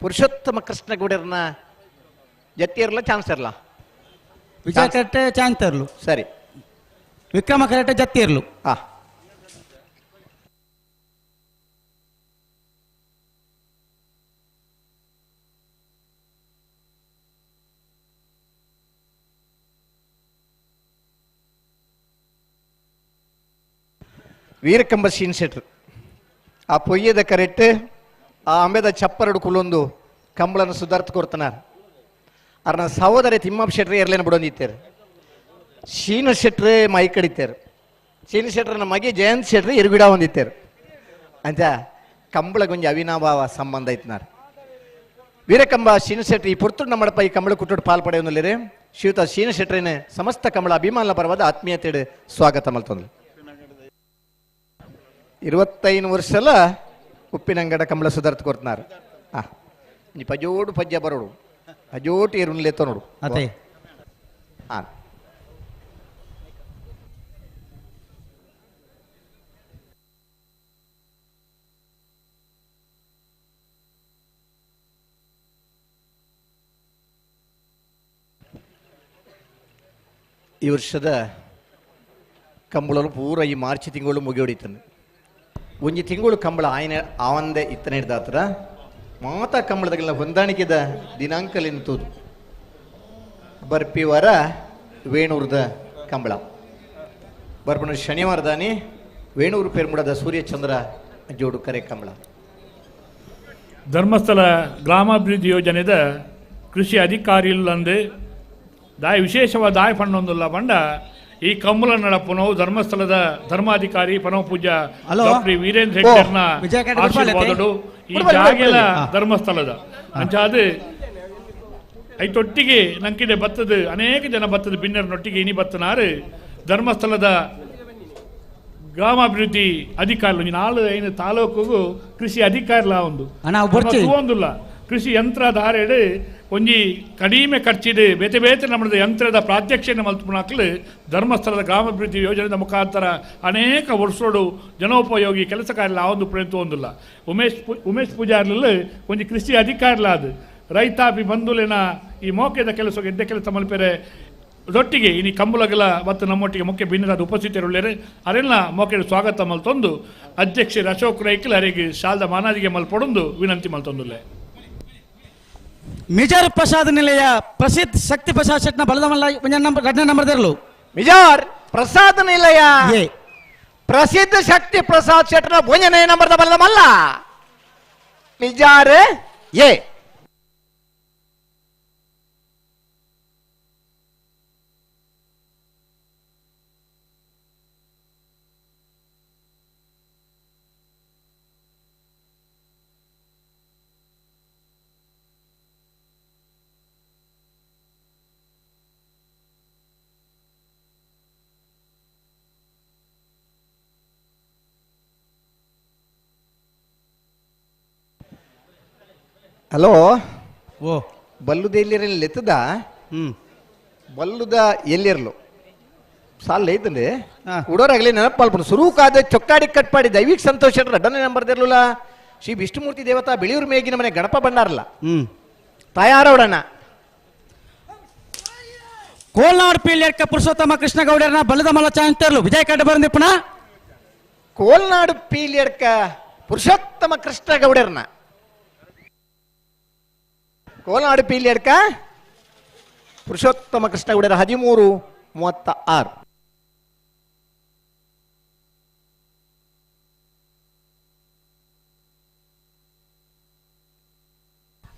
ಪುರುಷೋತ್ತಮ ಕೃಷ್ಣಗೌಡರನ್ನ ಜತ್ತಿರ್ಲ ಚಾನ್ಸ್ ಇರಲ್ಲ ವಿಜಯ ಕರೆಕ್ಟ್ ಚಾಂಗ್ ತೇರ್ಲು. ಸರಿ ವಿಕ್ರಮ ಕರೆಕ್ಟ್ ಜತ್ತಿ ಇರ್ಲು. ಆ ವೀರಕಂಬ ಸೀನ್ ಸೆಟ್ರು ಆ ಪೊಯ್ಯದ ಕರೆಕ್ಟ್ ಆ ಅಂಬೆದ ಚಪ್ಪರಡು ಕುಲೊಂದು ಕಂಬಳನ್ನು ಸುಧಾರ್ಥ ಕೊಡ್ತಾನಾರ. ಅರ್ನ ಸಹೋದರಿ ತಿಮ್ಮಪ್ಪ ಶೆಟ್ರಿ ಎರ್ಲೇನ ಬಿಡೊಂದಿತ್ತಾರೆ. ಶೀನ ಶೆಟ್ರೆ ಮೈ ಕಡಿತಾರೆ. ಶೀನ ಶೆಟ್ರನ ಮಗೆ ಜಯಂತ್ ಶೆಟ್ರಿ ಎರುಗಿಡ ಹೊಂದಿತ್ತಾರೆ. ಅಂತ ಕಂಬಳಗೊಂಜಿ ಅವಿನಾಭಾವ ಸಂಬಂಧ ಐತ್ನಾರ. ವೀರಕಂಬ ಶೀನ ಶೆಟ್ರಿ ಈ ಪುರ್ತುಡ್ ನಮ್ಮಡಪ್ಪ ಈ ಕಂಬಳ ಕುಟ್ಟುಡು ಪಾಲ್ ಪಡೆಯೊಂದುಲ್ಲೇರೆ ಶ್ರೀಯುತ ಶೀನ ಶೆಟ್ರಿನ ಸಮಸ್ತ ಕಂಬಳ ಅಭಿಮಾನ ಪರವಾದ ಆತ್ಮೀಯತೆ ಸ್ವಾಗತ ಮಲ್ತೊಂದು. 25 ವರ್ಷಲ ಉಪ್ಪಿನಂಗಡ ಕಂಬಳ ಸುಧಾರ್ಥ ಕೊಡ್ತಾರ. ಆ ನೀ ಪಜೋಡು ಪಜ್ಜ ಬರೋಡು ಅಜೋಟಿ ಎರುನ್ಲೇತೋ ನೋಡು. ಅದೇ ಆ ಈ ವರ್ಷದ ಕಂಬಳಲು ಪೂರ ಈ ಮಾರ್ಚ್ ತಿಂಗಳು ಮುಗಿಯೋಡಿತಾನೆ. ಒಂಜಿ ತಿಂಗಳು ಕಂಬಳ ಆಯ್ನ ಆವಂದೆ ಇತ್ತನೆ ಹಿಡ್ದಾತ್ರ ಮಾತಾ ಕಂಬಳದಾಗೆಲ್ಲ ಹೊಂದಾಣಿಕೆದ ದಿನಾಂಕಲೆಂತೂದು. ಬರ್ಪಿವಾರ ವೇಣೂರ್ದ ಕಂಬಳ ಬರ್ಪಣ ಶನಿವಾರದಾನಿ ವೇಣೂರು ಪೆರ್ಮುಡದ ಸೂರ್ಯಚಂದ್ರ ಜೋಡು ಕರೆ ಕಂಬಳ. ಧರ್ಮಸ್ಥಳ ಗ್ರಾಮಾಭಿವೃದ್ಧಿ ಯೋಜನೆದ ಕೃಷಿ ಅಧಿಕಾರಿ ಇಲ್ಲಂದು ದಾಯ ವಿಶೇಷವಾದ ದಾಯ ಫಂಡೊಂದುಲ್ಲ ಪಂಡ ಈ ಕಂಬಳ ನಡಪುನವು ಧರ್ಮಸ್ಥಳದ ಧರ್ಮಾಧಿಕಾರಿ ಪನವ ಪೂಜಾ ಡಾಕ್ಟರ್ ವೀರೇಂದ್ರ ಹೆಗ್ಡೆರ್ನ ಆಶೀರ್ವಾದಡು ಈ ಜಾಗೆಲ ಧರ್ಮಸ್ಥಳದ ಅಂಚಾದ ಐತೊಟ್ಟಿಗೆ ನಂಕಿಡೆ ಬತ್ತದ ಅನೇಕ ಜನ ಬತ್ತದ ಬಿನ್ನರನೊಟ್ಟಿಗೆ ಇನಿ ಬತ್ತನಾರು ಧರ್ಮಸ್ಥಳದ ಗ್ರಾಮಾಭಿವೃದ್ಧಿ ಅಧಿಕಾರಿ 4-5 ತಾಲೂಕಿಗೂ ಕೃಷಿ ಅಧಿಕಾರಿಲ ಒಂದು ಒಂದುಲ್ಲ ಕೃಷಿ ಯಂತ್ರ ಧಾರೆಡು ಒಂಜಿ ಕಡಿಮೆ ಖರ್ಚಿಡು ಬೇತೆ ಬೇತೆ ನಮ್ಮದು ಯಂತ್ರದ ಪ್ರಾತ್ಯಕ್ಷಿಣೆ ಮಲ್ಪುನಾಕ್ಲು ಧರ್ಮಸ್ಥಳದ ಗ್ರಾಮಾಭಿವೃದ್ಧಿ ಯೋಜನೆಯ ಮುಖಾಂತರ ಅನೇಕ ವರ್ಷೋಡು ಜನೋಪಯೋಗಿ ಕೆಲಸ ಕಾರ್ಯ ಆ ಒಂದು ಪ್ರಯತ್ನ ಒಂದಿಲ್ಲ. ಉಮೇಶ್ ಪೂಜಾರ್ಲಿ ಒಂಜಿ ಕೃಷಿ ಅಧಿಕಾರಿಲ ಅದು ರೈತಾಪಿ ಬಂಧುಲಿನ ಈ ಮೋಕೆದ ಕೆಲಸ ಎದ್ದ ಕೆಲಸ ಮಲ್ಪೆರೆ ದೊಟ್ಟಿಗೆ ಇನಿ ಕಂಬುಲಗಲ ಮತ್ತು ನಮ್ಮೊಟ್ಟಿಗೆ ಮುಖ್ಯ ಭಿನ್ನರಾದ ಉಪಸ್ಥಿತರುಳ್ಳೇರು ಅರೆಲ್ಲ ಮೋಕೆಡು ಸ್ವಾಗತ ಮಲ್ತೊಂದು ಅಧ್ಯಕ್ಷರು ಅಶೋಕ್ ರೈಕಲ್ ಅರೆಗೆ ಶಾಲ್ದ ಮಾನಾದಿಗೆ ಮಲ್ಪೊಡೊಂದು ವಿನಂತಿ ಮಲ್ತೊಂದುಲ್ಲೆ. ಮಿಜಾರ್ ಪ್ರಸಾದ್ ನಿಲಯ ಪ್ರಸಿದ್ಧ ಶಕ್ತಿ ಪ್ರಸಾದ್ ಶೆಟ್ನ ಬಲದ ಮಲ್ಲ ಒಂಜಿ ನಂಬರ್ ರಡ್ಡನೇ ನಂಬರ್ ದೇರ್ಲು. ಮಿಜಾರ್ ಪ್ರಸಾದ್ ನಿಲಯ ಪ್ರಸಿದ್ಧ ಶಕ್ತಿ ಪ್ರಸಾದ್ ಶೆಟ್ನ ಒಂಜನೇ ನಂಬರ್ದ ಬಲದ ಮಲ್ಲ ಮಿಜಾರ್ ಎ. ಹಲೋ ಓ ಬಲ್ಲುದ ಎಲ್ಲಿರಲಿ ಎತ್ತದ ಬಲ್ಲುದ ಎಲ್ಲಿರಲು ಸಾಲ ಐತಂದೆ ಉಡೋರಾಗಲಿ ನೆನಪು ಮಲ್ಪನು ಸುರೂಕಾದ ಚೊಕ್ಕಾಡಿ ಕಟ್ಪಾಡಿ ದೈವಿಕ ಸಂತೋಷ ರಡ್ಡನೇ ನಂಬರ್ ಇರಲಿಲ್ಲ. ಶ್ರೀ ವಿಷ್ಣುಮೂರ್ತಿ ದೇವತಾ ಬಿಳಿಯೂರು ಮೇಗಿನ ಮನೆ ಗಣಪ ಭಂಡಾರಲ್ಲ ತಯಾರವಡಣ್ಣ. ಕೋಲ್ನಾಡು ಪೀಳ್ಯರ್ಕ ಪುರುಷೋತ್ತಮ ಕೃಷ್ಣಗೌಡರನ್ನ ಬಲ್ಲದ ಮಲ್ಲ ಚಾಂತರ್ಲು ವಿಜಯ ಕಡ್ಡ ಬಂದಿಪ್ಪಣ. ಕೋಲ್ನಾಡು ಪೀಳ್ಯರ್ಕ ಪುರುಷೋತ್ತಮ ಕೃಷ್ಣಗೌಡರನ್ನ ಕೋಲ್ನಾಡು ಪೀಳ್ಯರ್ಕ ಪುರುಷೋತ್ತಮ ಕೃಷ್ಣಗೌಡರ 13:36.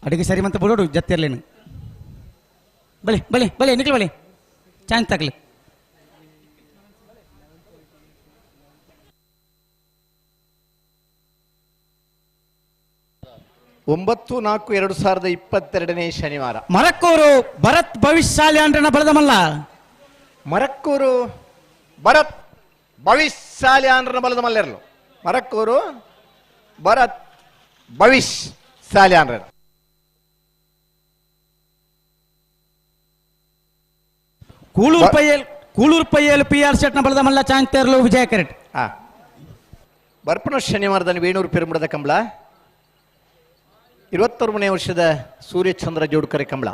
ಅಡುಗೆ ಸರಿ ಮಂತ ಬಿಡೋಡು ಜತ್ತಿರ್ಲೇನು. ಬಳಿ ಬಳಿ ಬಳಿ ನಿಕ್ಲು ಬಳಿ ಚಾನ್ಸ್ ತಗಲಿ. ಒಂಬತ್ತು ನಾಲ್ಕು 2022 ಶನಿವಾರ. ಮರಕ್ಕೂರು ಭರತ್ ಭವಿಷ್ಯಾಲಿ ಅಂಡ್ರನ ಬಲದ ಮಲ್ಲ. ಮರಕ್ಕೂರು ಭರತ್ ಭವಿಷ್ಯಾಲಿ ಅಂಡ್ರನ ಬಲದ ಮಲ್ಲಿರಲು. ಮರಕ್ಕೂರು ಭರತ್ ಭವಿಷ್ ಸಾಲಿ ಅಂಡ್ರನ. ಕೂಳೂರು ಪೈಯಲ್ ಪಿ ಆರ್ ಶೆಟ್ನ ಬಲದ ಮಲ್ಲ ಚಾಂತೇರ್ಲು ವಿಜಯ ಕರೆಟ್. ಬರ್ಪಣ ಶನಿವಾರದಲ್ಲಿ ವೇಣೂರು ಪೆರುಮುಡದ ಕಂಬಳ 23ನೇ ವರ್ಷದ ಸೂರ್ಯಚಂದ್ರ ಜೋಡ್ಕರೆ ಕಂಬಳ.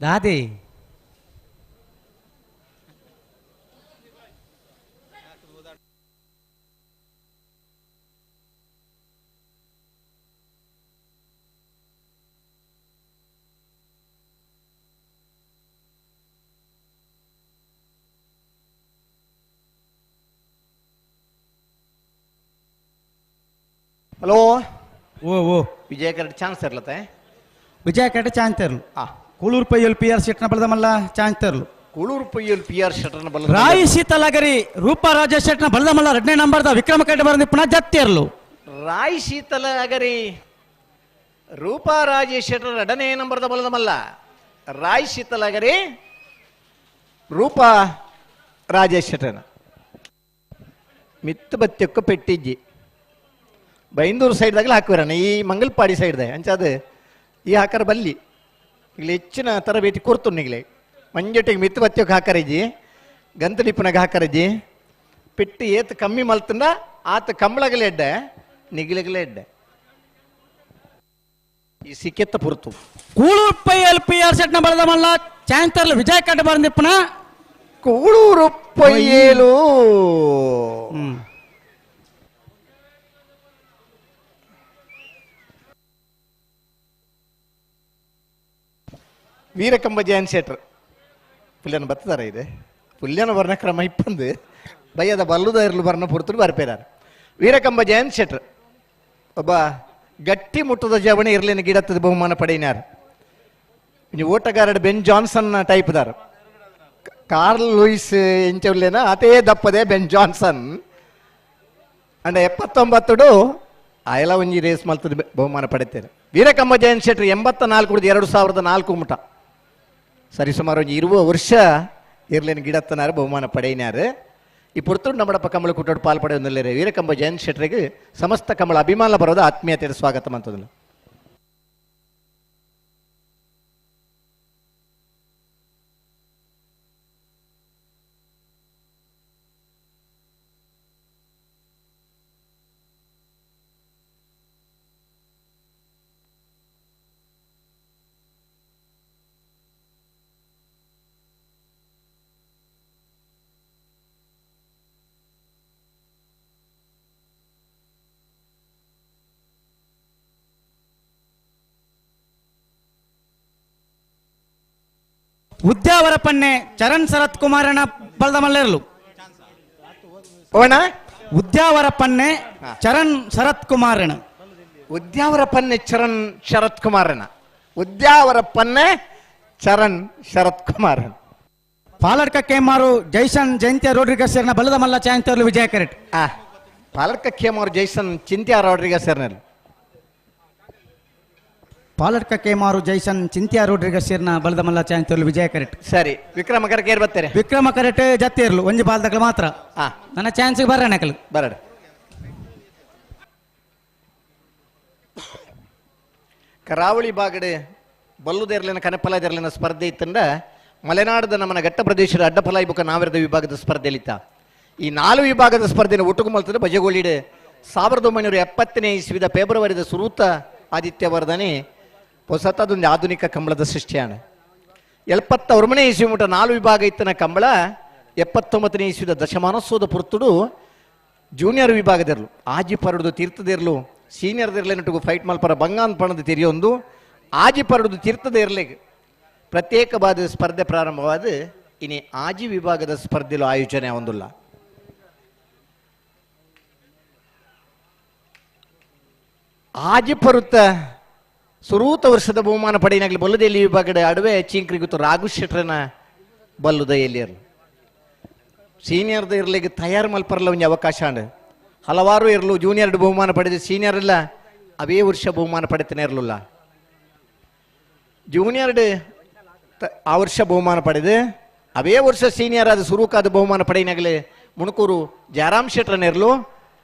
ದಾದಿ ಹಲೋ ಓ ಓ ವಿಜಯ ಕರೆಕ್ಟ್ ಚಾನ್ಸ್ ಇರ್ಲತ್ತೆ. ವಿಜಯ ಕರೆಕ್ಟ್ ಚಾನ್ಸ್ ಇರ್ಲು. ಕೂಳೂರು ಪೈಯಲ್ ಪಿ ಆರ್ ಶೆಟ್ನ ಬಲದ ಮಲ್ಲ ಚಾನ್ಸ್ ತರಲು. ಕೂಳೂರು ಪೈಯಲ್ ಪಿ ಆರ್ ಶೆಟ್ನ ಬಲದ ರಾಯಿ ಶೀತಲಗರಿ ರೂಪಾ ರಾಜೇಶ್ ಶೆಟ್ನ ಬಲದ ಮಲ್ಲ 2ನೇ ನಂಬರ್ದ ವಿಕ್ರಮ ಕಡ್ಡ ಬರಂದಿಪ್ಪಣ ಜತ್ತಿರ್ಲು. ರಾಯಿ ಶೀತಲಗರಿ ರೂಪಾ ರಾಜೇಶ್ ಶೆಟ್ರ 2ನೇ ನಂಬರ್ದ ಬಲದ ಮಲ್ಲ. ರಾಯಿ ಶೀತಲಗರಿ ರೂಪಾ ರಾಜೇಶ್ ಶೆಟ್ರನ ಮಿತ್ತು ಬತ್ಯಕ್ಕ ಪೆಟ್ಟಿಜ್ಜಿ ಬೈಂದೂರು ಸೈಡ್ದಾಗಲೇ ಹಾಕುವರಣ್ಣ ಈ ಮಂಗಲ್ಪಾಡಿ ಸೈಡ್ದ ಅಂಚಾದ ಈ ಹಾಕರ ಬಲ್ಲಿ ಇಲ್ಲಿ ಹೆಚ್ಚಿನ ತರಬೇತಿ ಕೊಡ್ತು ನಿಗಲೆ ಮಂಜೊಟ್ಟಿಗೆ ಮಿತ್ತು ಬತ್ತಿಯೋಕೆ ಹಾಕರಿಜಿ ಗಂತಡಿಪ್ಪನಾಗ ಹಾಕರಿಜಿ ಪೆಟ್ಟು ಏತ್ ಕಮ್ಮಿ ಮಲ್ತಂದ ಆತ ಕಂಬಳಗಲೇ ಎಡ್ಡೆ ನಿಗಿಲಗಲೇ ಎಡ್ಡೆ ಈ ಸಿಕ್ಕೆತ್ತ ಪುರ್ತು. ಕೂಳೂರು ಪೈಯಲ್ ಪಿ ಆರ್ ಶೆಟ್ನ ಬಲದ ಮಲ್ಲ ಚಾಂತರ್ಲು ವಿಜಯ ಕಡ್ಡ ಬಂದಿಪ್ಪಣ. ಕೂಳೂರು ಪೈಯಲು ವೀರಕಂಬ ಜಯನ್ ಶೆಟ್ರ್ ಪುಲ್ಯನ ಬತ್ತದಾರ ಇದೆ ಪುಲ್ಯನ ವರ್ಣಕ್ರಮ ಇಪ್ಪಂದು ಬಯ್ಯದ ಬಲ್ಲುದ ಇರಲು ವರ್ಣ ಪುರ್ತರು ಬರ್ಪೇರಾರ. ವೀರಕಂಬ ಜಯನ್ ಶೆಟ್ರ್ ಒಬ್ಬ ಗಟ್ಟಿ ಮುಟ್ಟದ ಜವಣಿ ಇರ್ಲಿನ ಗಿಡತ್ತದ ಬಹುಮಾನ ಪಡೆಯಿನಾರ. ನೀವು ಓಟಗಾರಡು ಬೆನ್ ಜಾನ್ಸನ್ ಟೈಪ್ದಾರ. ಕಾರ್ಲ್ ಲೂಯಿಸ್ ಎಂಚವ್ಲೇನ ಅತೇ ದಪ್ಪದೆ ಬೆನ್ ಜಾನ್ಸನ್ ಅಂಡ 79 ಆಯಲ ಒಂಜಿ ರೇಸ್ ಮಲ್ತದ ಬಹುಮಾನ ಪಡೆತೇನೆ. ವೀರಕಂಬ ಜಯನ್ ಶೆಟ್ರ್ 84 2004 ಮುಟ ಸರಿ ಸುಮಾರು ಒಂಜಿ 20 ವರ್ಷ ಇರ್ಲೇನು ಗಿಡತ್ತನಾರು ಬಹುಮಾನ ಪಡೆಯಿನಾರು. ಈ ಪುರ್ತುಂಡು ನಮ್ಮಡಪ್ಪ ಕಮಲ ಕುಟ್ಟೋಡು ಪಾಲ್ ಪಡೆಯೊಂದಿಲ್ಲ ವೀರಕಂಬ ಜಯನ್ ಶೆಟ್ರಿಗೆ ಸಮಸ್ತ ಕಮಲ ಅಭಿಮಾನ ಬರೋದು ಆತ್ಮೀಯತೆಯ ಸ್ವಾಗತ ಮಂತದಲ್ಲ. Udyavara ಪನ್ನೆ ಚರಣ್ ಶರತ್ ಕುಮಾರನ ಬಲ್ದ ಮಲ್ಲೇರ್ಲು. ಓಣ ಉದ್ಯಾವರ ಪನ್ನೆ ಚರಣ್ ಶರತ್ ಕುಮಾರನ. ಉದ್ಯಾವರ ಪನ್ನೆ ಚರಣ್ ಶರತ್ ಕುಮಾರನ. ಉದ್ಯಾವರ ಪನ್ನೆ ಚರಣ್ ಶರತ್ ಕುಮಾರನ್. ಪಾಲಡ್ಕ ಕೇಮಾರು ಜೈಸನ್ ಜಯಂತ್ಯ ರೋಡ್ರಿಗಸ್ ಬಲದ ಮಲ್ಲ ಚಾಂತರ್ಲು ವಿಜಯ ಕರೆಟ್. Paladka Kemaru Jason ಚಿಂತ್ಯ Rodrigues. Paladka Kemaru Jason ಚಿಂತ್ಯ Rodrigues ಬಲದ ಮಲ್ಲ ಚಾಂತರ್ಲು ವಿಜಯ ಕರೆಟ್. ಸರಿ, ವಿಕ್ರಮ ಕರೆಕ್ ಏರ್ ಬರ್ತಾರೆ? ವಿಕ್ರಮ ಕರೆಟ್ ಜತ್ತಿರ್ಲು ಒಂಜಿ ಬಾಲ್ದಕ್ಲು ಮಾತ್ರ. ನನ್ನ ಚಾನ್ಸ್ ಬರೋಣ ಬರಡ. ಕರಾವಳಿ ಬಾಗಡೆ ಬಲ್ಲುದೇರ್ಲಿನ ಕನಪಲದೇರ್ಲಿನ ಸ್ಪರ್ಧೆ ಇತ್ತಂದ ಮಲೆನಾಡದ ನಮ್ಮನ ಘಟ್ಟ ಪ್ರದೇಶದ ಅಡ್ಡಫಲಾಯಿ ಬುಕ್ಕ ನಾವಿರದ ವಿಭಾಗದ ಸ್ಪರ್ಧೆಲಿತ್ತ. ಈ 4 ವಿಭಾಗದ ಸ್ಪರ್ಧೆನ ಒಟ್ಟುಗು ಮಲ್ತದೆ ಬಜಗೋಳಿಡೆ 1970ನೇ ಇಸ್ವಿದ ಫೆಬ್ರವರಿದ ಸುರೂತ ಆದಿತ್ಯವರ್ಧನೆ ಹೊಸತದೊಂದು ಆಧುನಿಕ ಕಂಬಳದ ಸೃಷ್ಟಿಯಾನ. 79ನೇ ಇಸ್ವಿ ಮುಟ 4 ವಿಭಾಗ ಇತ್ತನ ಕಂಬಳ 79ನೇ ಇಸ್ವಿದ ದಶಮಾನೋತ್ಸವದ ಪುರ್ತುಡು ಜೂನಿಯರ್ ವಿಭಾಗದಿರಲು ಆಜಿ ಪರಡುದು ತೀರ್ಥದಿರಲು ಸೀನಿಯರ್ದಿರ್ಲೇನಟುಗು ಫೈಟ್ ಮಲ್ಪರ ಬಂಗಾನ್ ಪಣದ ತೆರೆಯೊಂದು ಆಜಿ ಪರಡುದು ತೀರ್ಥದ ಇರಲಿಗೆ ಪ್ರತ್ಯೇಕವಾದ ಸ್ಪರ್ಧೆ ಪ್ರಾರಂಭವಾದ. ಇನಿ ಆಜಿ ವಿಭಾಗದ ಸ್ಪರ್ಧೆಲು ಆಯೋಜನೆ ಒಂದುಲ್ಲ. ಆಜಿ ಪರುತ್ತ ಸುರೂತ ವರ್ಷದ ಬಹುಮಾನ ಪಡೆಯಿನಾಗಲಿ ಬಲ್ಲುದೆಯಲ್ಲಿ ವಿಭಾಗದ ಅಡುವೆ ಚೀಂಕ್ರಿಗುತ್ತು ರಾಘು ಶೆಟ್ರನ ಬಲ್ಲುದ ಎಲ್ಲಿಯರು ಸೀನಿಯರ್ದ ಇರಲಿಕ್ಕೆ ತಯಾರು ಮಲ್ಪರಲ್ಲ ಒಂದು ಅವಕಾಶ ಅಂಡ್ ಹಲವಾರು ಇರಲು ಜೂನಿಯರ್ ಬಹುಮಾನ ಪಡೆದ ಸೀನಿಯರ್ ಇಲ್ಲ ಅವೇ ವರ್ಷ ಬಹುಮಾನ ಪಡೆತಾನೆ ಇರಲಿಲ್ಲ. ಜೂನಿಯರ್ ಆ ವರ್ಷ ಬಹುಮಾನ ಪಡೆದು ಅವೇ ವರ್ಷ ಸೀನಿಯರ್ ಆದ ಸುರೂಕಾದ ಬಹುಮಾನ ಪಡೆಯಿನಾಗಲೇ ಮುಣಕೂರು ಜಯರಾಮ್ ಶೆಟ್ರನೇರ್ಲು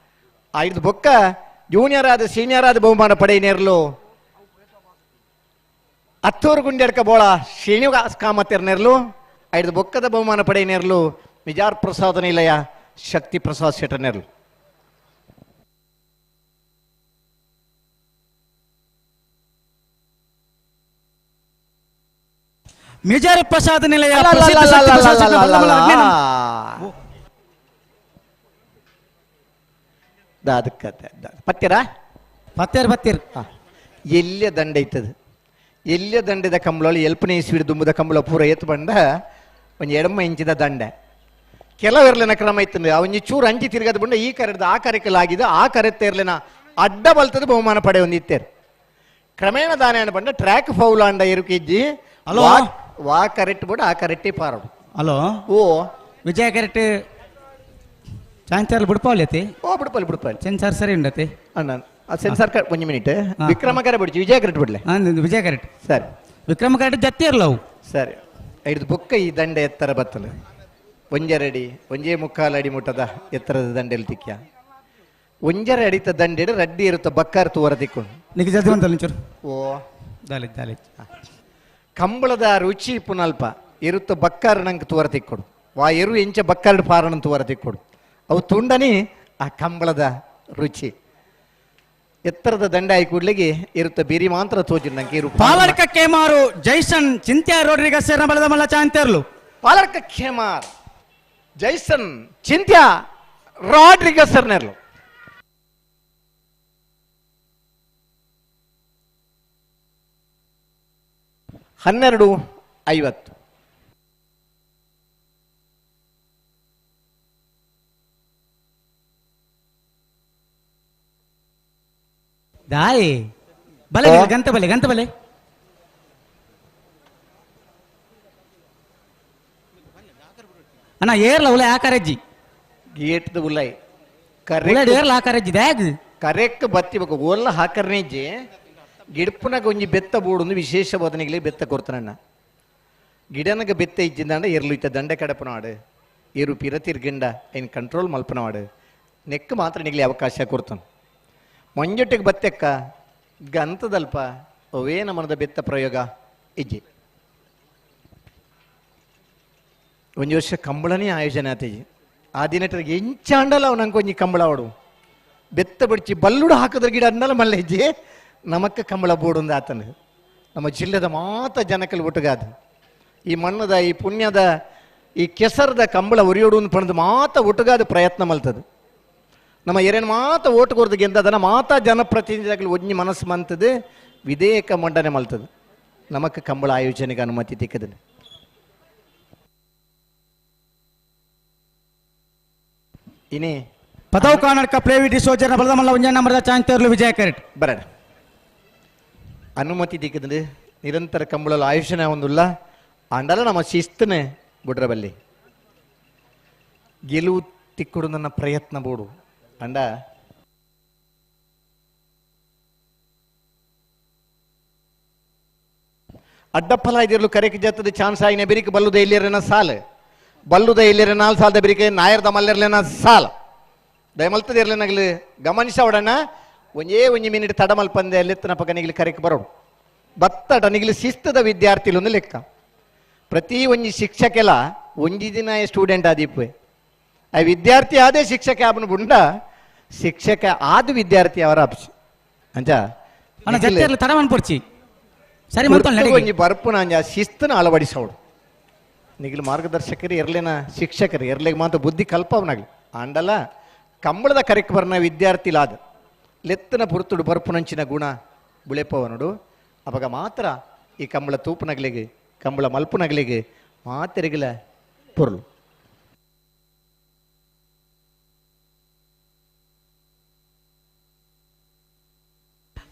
ಐದು ಬೊಕ್ಕ ಜೂನಿಯರ್ ಆದ ಸೀನಿಯರ್ ಆದ ಬಹುಮಾನ ಪಡೆಯಿನೇರ್ಲು ಅತ್ತೂರು ಗುಂಡೆಡ್ಕ ಬೋಳ ಶ್ರೀನಿವಾಸ್ ಕಾಮತಿರ್ನೇರ್ಲು ಐದು ಬೊಕ್ಕದ ಬಹುಮಾನ ಪಡೆಯಿನೇರ್ಲು ಮಿಜಾರ್ ಪ್ರಸಾದ ನಿಲಯ ಶಕ್ತಿ ಪ್ರಸಾದ್ ಶೆಟ್ಟರ್ನೇರ್ಲು. ಮಿಜಾರ್ ಪ್ರಸಾದ್ ನಿಲಯ ಪತ್ತೀರ ಪತ್ತೇರ್ ಪತ್ತೀರ್ ಎಲ್ಲಿಯ ದಂಡ ಇತ್ತದು ಎಲ್ಲಿಯ ದಂಡದ ಕಂಬಳಲ್ಲಿ ಎಲ್ಪನೇ ಇಸ್ವಿಡ್ ದುಂಬದ ಕಂಬಳ ಪೂರ ಎತ್ತು ಬಂಡ ಒಂದು ಎಡಮ ಇಂಚಿದ ದಂಡೆ ಕೆಲವಿರ್ಲಿನ ಕ್ರಮ ಇತ್ತು ಅವನ್ ಚೂರು ಅಂಚಿ ತಿರುಗದ ಬಂಡ ಈ ಕರೆದ ಆ ಕರೆಕಲ್ ಆಗಿದೆ ಆ ಕರೆತ್ತ ಇರ್ಲಿನ ಅಡ್ಡ ಬಲ್ತದ ಬಹುಮಾನ ಪಡೆ ಒಂದಿತ್ತೇರು ಕ್ರಮೇಣ ದಾನ ಬಂಡ ಟ್ರ್ಯಾಕ್ ಫೌಲ್ ಅಂಡ ಇರುಕಿಜ್ಜಿ ಹಲೋ ವಾ ಕರೆಕ್ಟ್ ಬೋಡ ಆ ಕರೆಕ್ಟೇ ಪಾರಡು. ಹಲೋ ಓ ವಿಜಯ ಕರೆಕ್ಟ್ ಚಾನ್ಸರ್ ಬಿಡ್ಪಾವಲಿ ಓ ಬಿಡ್ಪಾಲಿ ಬಿಡ್ಪಾಲಿ ಸೆನ್ಸಾರ್ ಸರಿ ಉಂಡತಿ ಅಣ್ಣ ಆ ಸೆನ್ಸಾರ್ ಒಂದು ಮಿನಿಟ್ ವಿಕ್ರಮ ಕರೆ ಬಿಡ್ಚಿ ವಿಜಯ ಕರೆಕ್ಟ್ ಬಿಡ್ಲೆ ವಿಜಯ ಕರೆಕ್ಟ್ ಸರಿ ವಿಕ್ರಮ ಕರೆಕ್ಟ್ ಜತ್ತಿ ಇರಲ್ಲ ಅವು ಸರಿ ಐದು ಬೊಕ್ಕ ಈ ದಂಡೆ ಎತ್ತರ ಬತ್ತಲು ಒಂಜರಡಿ ಒಂಜೇ ಮುಕ್ಕಾಲು ಅಡಿ ಮುಟ್ಟದ ಎತ್ತರದ ದಂಡೆಲಿ ತಿಕ್ಯ ಒಂಜರ ಅಡಿತ ದಂಡೆಡು ರಡ್ಡಿ ಇರುತ್ತ ಬಕ್ಕಾರ ತೂವರ ತಿಕ್ಕೊಂಡು ನಿಮಗೆ ಜಲ್ದಿ ಬಂತಲ್ಲ ಒಂಚೂರು ಓ ದಾಲಿ ದಾಲಿ ಕಂಬಳದ ರುಚಿ ಪುನಲ್ಪ ಇರುತ್ತ ಬಕ್ಕಾರ ನಂಗೆ ತೂವರ ತಿಕ್ಕೊಡು ವಾ ಎರು ಎಂಚ ಬಕ್ಕಾರಡು ಪಾರಣ ತೂವರ ತಿಕ್ಕೊಡು ಅವು ತುಂಡನಿ ಆ ಕಂಬಳದ ರುಚಿ ಎತ್ತರದ ದಂಡ ಆಯಿ ಕೂಡ್ಲಿಗೆ ಇರುತ್ತ ಬಿರಿ ಮಾತ್ರ ತೋಜಿ ನಂಗೆ ಇರು ಪಾಲರ್ಕ ಕೇಮಾರು ಜೈಸನ್ ಚಿಂತ್ಯ ರೋಡ್ರಿಗಸ್ ಬಲದ ಮಲ್ಲ ಚಾಂತೇರ್ಲು. ಪಾಲರ್ಕ ಖೇಮಾರ್ ಜೈಸನ್ ಚಿಂತ್ಯ ರಾಡ್ರಿಗಸ್ ನೆರ್ಲು. 12:50. ದಾಯಿ ಬಲೆ ಗಂತ ಬಲೆ ಗಂತ ಬಲೆ ಅಣ್ಣ ಏರ್ಲ ಉಲೆ ಆಕಾರಜ್ಜಿ ಗೇಟ್ದ ಉಲೈ ಕರೆಕ್ಟ್ ಏರ್ಲ ಆಕಾರಜ್ಜಿ ದ್ಯಾಗ್ ಕರೆಕ್ಟ್ ಬತ್ತಿ ಬೇಕು ಓಲ್ಲ ಹಾಕರ್ನೇಜ್ಜಿ ಗಿಡಪುನಗ ಒಂಜಿ ಬೆತ್ತ ಬೋಡೊಂದು ವಿಶೇಷ ಬದನಿಗೆ ಬೆತ್ತ ಕೊಡ್ತಾನಣ್ಣ ಗಿಡನಗ ಬೆತ್ತ ಇಜ್ಜಿಂದಾಂಡ ಎರ್ಲು ಇತ್ತ ದಂಡೆ ಕಡಪನವಾಡು ಏರು ಪಿರ ತಿರ್ಗಂಡ ಏನು ಕಂಟ್ರೋಲ್ ಮಲ್ಪನವಾಡು ನೆಕ್ ಮಾತ್ರ ನಿಗಲಿ ಅವಕಾಶ ಕೊಡ್ತಾನೆ ಮಂಜೊಟ್ಟಿಗೆ ಬತ್ತೆಕ್ಕ ಗಂತದಲ್ಪ ಅವೇ ನಮನದ ಬೆತ್ತ ಪ್ರಯೋಗ ಇಜ್ಜಿ ಒಂಜಿ ವರ್ಷ ಕಂಬಳನೇ ಆಯೋಜನೆ ಆತೇಜಿ ಆ ದಿನಟರಿಗೆ ಎಂಚಾಂಡಲ ಅವ್ ನಂಗೆ ಒಂಜಿ ಕಂಬಳ ಅವಡು ಬೆತ್ತ ಬಿಡ್ಚಿ ಬಲ್ಲುಡು ಹಾಕಿದ್ರ ಗಿಡ ಅನ್ನಲ್ಲ ಮಲ್ಲೆಜ್ಜಿ ನಮಕ್ಕ ಕಂಬಳ ಬೋಡೊಂದು ಆತನ ನಮ್ಮ ಜಿಲ್ಲೆದ ಮಾತ ಜನಕಲ್ ಒಟ್ಟುಗಾದ ಈ ಮಣ್ಣದ ಈ ಪುಣ್ಯದ ಈ ಕೆಸರದ ಕಂಬಳ ಒರಿಯೋಡು ಪಣದು ಮಾತ ಒಟ್ಟುಗಾದ ಪ್ರಯತ್ನ ಮಲ್ತದು ನಮ್ಮ ಏರೇನು ಮಾತ ಓಟು ಕೊರ್ದು ಗೆದ್ದದನ ಮಾತಾ ಜನಪ್ರತಿನಿಧಿಗಳು ಒಂಜಿ ಮನಸ್ಸು ಮಂತದು ವಿಧೇಯಕ ಮಂಡನೆ ಮಲ್ತದು ನಮಕ್ ಕಂಬಳ ಆಯೋಜನೆಗೆ ಅನುಮತಿ ತಿಕ್ಕದನೆ. ಇನಿ ಪದವು ಕಾನಡ್ಕ ಪ್ಲೇವಿ ಡಿಸೋಜರ್ನ ಬಲದಮಲ್ಲ ಒಂಜೇ ನಂಬರ್ದ ಚಾನ್ಸ್ ತೇರ್ಲು ವಿಜಯ ಕರೆಟ್ ಬರಡ ಅನುಮತಿ ದಿಕ್ಕದಂದ್ರೆ ನಿರಂತರ ಕಂಬಳಲು ಆಯುಷ್ಯನ ಒಂದುಲ್ಲ ಅಂಡಲ ನಮ್ಮ ಶಿಸ್ತನೆ ಬುಡ್ರಬಲ್ಲಿ ಗೆಲುವು ತಿಕ್ಕುಡು ನನ್ನ ಪ್ರಯತ್ನ ಬೋಡು ಅಂಡ ಅಡ್ಡಪ್ಪಲ ಇದಿರಲು ಕರೆಕ್ ಜತ್ತದ ಚಾನ್ಸ್ ಆಯಿನ ಬಿರಿಕ್ ಬಲ್ಲುದ ಇಲ್ಲಿರನ ಸಾಲ ಬಲ್ಲುದ ಇಲ್ಲಿರ ನಾಲ್ ಸಾಲದ ಬಿರಿಕೆ ನಾಯರ್ದ ಮಲ್ಲಿರ್ಲೆನ ಸಾಲ ದಯಮಲ್ತದಿರ್ಲೆನಗಲು ಗಮನಿಸವಡಣ ಒಂಜೇ ಒಂಜಿ ಮಿನಿಟ್ ತಡಮಲ್ಪಂದೆ ಅಲ್ಲೆತ್ತನ ಪಕ್ಕ ನಿಗಲಿ ಕರೆಕ್ ಬರೋಡು ಬತ್ತಡ ನಿಗಲಿ ಶಿಸ್ತದ ವಿದ್ಯಾರ್ಥಿಲೊಂದು ಲೆಕ್ಕ ಪ್ರತಿ ಒಂಜಿ ಶಿಕ್ಷಕೆಲ ಒಂಜಿ ದಿನ ಸ್ಟೂಡೆಂಟ್ ಆದಿಪ್ಪೆ ಆ ವಿದ್ಯಾರ್ಥಿ ಆದೇ ಶಿಕ್ಷಕ ಆಬನ ಬುಂಡ ಶಿಕ್ಷಕ ಆದ ವಿದ್ಯಾರ್ಥಿ ಅವರ ಅಪ್ಸಿ ಅಂಚ ಅಣ್ಣ ಜತ್ತಿರ್ಲು ತಡ ಮನ್ಪೊರ್ಚಿ ಸರಿ ಮಂತೊಂಡು ಒಂಜಿ ಬರ್ಪುನ ಅಂಜ ಶಿಸ್ತನ ಅಳವಡಿಸೋಡು ನಿಗಲು ಮಾರ್ಗದರ್ಶಕರು ಎರ್ಲೆನ ಶಿಕ್ಷಕರು ಎರ್ಲೆಗೆ ಮಾತ್ರ ಬುದ್ಧಿ ಕಲ್ಪವನಾಗ್ಲಿ ಅಂಡಲ ಕಂಬಳದ ಕರೆಕ್ ಬರ್ನ ವಿದ್ಯಾರ್ಥಿಲಾದ ಲೆತ್ತನ ಪುರ್ತುಡು ಬರ್ಪುನಂಚಿನ ಗುಣ ಬುಳೆಪವನುಡು ಅವಾಗ ಮಾತ್ರ ಈ ಕಂಬಳ ತೂಪುನಗಲಿಗೆ ಕಂಬಳ ಮಲ್ಪುನಗಲಿಗೆ ಮಾತೆರಿಗಲ ಪೊರ್ಲು.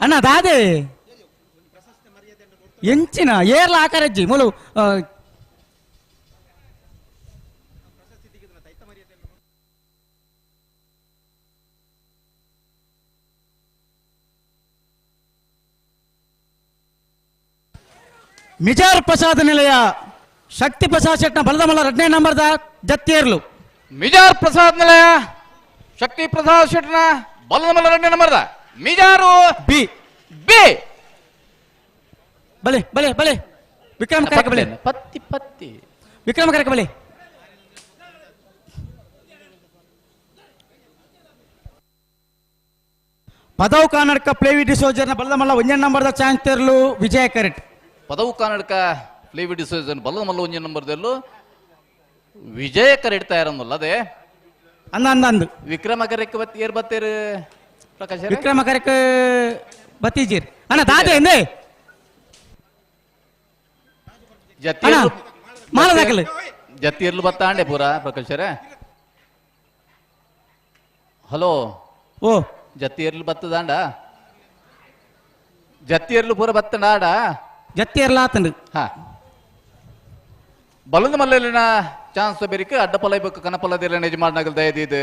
ಅಣ್ಣ ದಾದೆ ಎಂಚಿನ ಏರ್ಲ ಆಕಾರಜ್ಜಿ ಮೂಲು ಮಿಜಾರ್ ಪ್ರಸಾದ್ ನಿಲಯ ಶಕ್ತಿ ಪ್ರಸಾದ್ ಶೆಟ್ನ ಬಲದಮಲ್ಲ ಎರಡನೇ ನಂಬರ್ದ ಜತ್ತೇರ್ಲು. ಮಿಜಾರ್ ಪ್ರಸಾದ್ ನಿಲಯ ಶಕ್ತಿ ಪ್ರಸಾದ್ ಶೆಟ್ನ ಬಲದಮಲ್ಲ ಎರಡನೇ ನಂಬರ್ದ ಮಿಜಾರು ಬಿ ಬಿ ಬಲೆ ಬಲೆ ಬಲೆ ವಿಕ್ರಮ ಕರಕ ಬಲೆ ಪತ್ತಿ ಪತ್ತಿ ವಿಕ್ರಮ ಕರಕ ಬಲೆ ಪದವು ಕನ್ನಡಕ ಪ್ಲೇವಿ ಡಿಸೋಜರ್ನ ಬಲದಮಲ್ಲ ಒಂಜನೇ ನಂಬರ್ದ ಚಾನ್ಸ್ ತೇರ್ಲು ವಿಜಯ ಕರೆಟ್. ಪದವು ಕನ್ನಡಕ ಪ್ಲೇವಿ ಡಿಸೋಜನ್ ಬಲದಮಲ್ಲ ಒಂಜನೇ ನಂಬರ್ದಲ್ಲೂ ವಿಜಯ ಕರೆಟ್ ತಯಾರನ್ನಲ್ಲ ಅದೇ ಅಂದ ಅಂದ ಅಂದು ವಿಕ್ರಮ ಕರೆಕ್ ಬತ್ತಿ ಏರ್ ಬತ್ತೇರು ಪ್ರಕಾಶ್ ವಿಕ್ರಮ ಕರೆಕ್ ಬತ್ತೀಜೀರ್ ಅಣ್ಣ ದಾದೆ ಎಂದೇ ಜತ್ತಿರ್ಲು ಬತ್ತಾಂಡೆ ಪೂರ ಪ್ರಕಾಶರೇ. ಹಲೋ ಓ ಜತ್ತಿರ್ಲು ಬತ್ತದಾಂಡ ಜತ್ತಿರ್ಲು ಪೂರ ಬತ್ತಂಡ ಜತ್ತಿರ್ಲ ಆತಂಡು ಹಾ ಬಲದ ಮಲ್ಲಲಿನ ಚಾನ್ಸ್ ಬೇರಿಕ ಅಡ್ಡಪಲ ಬೇಕು ಕನಪಲದಿಲ್ಲ ಯಜಮಾನಗಲ್ ದಯದಿದ್ದು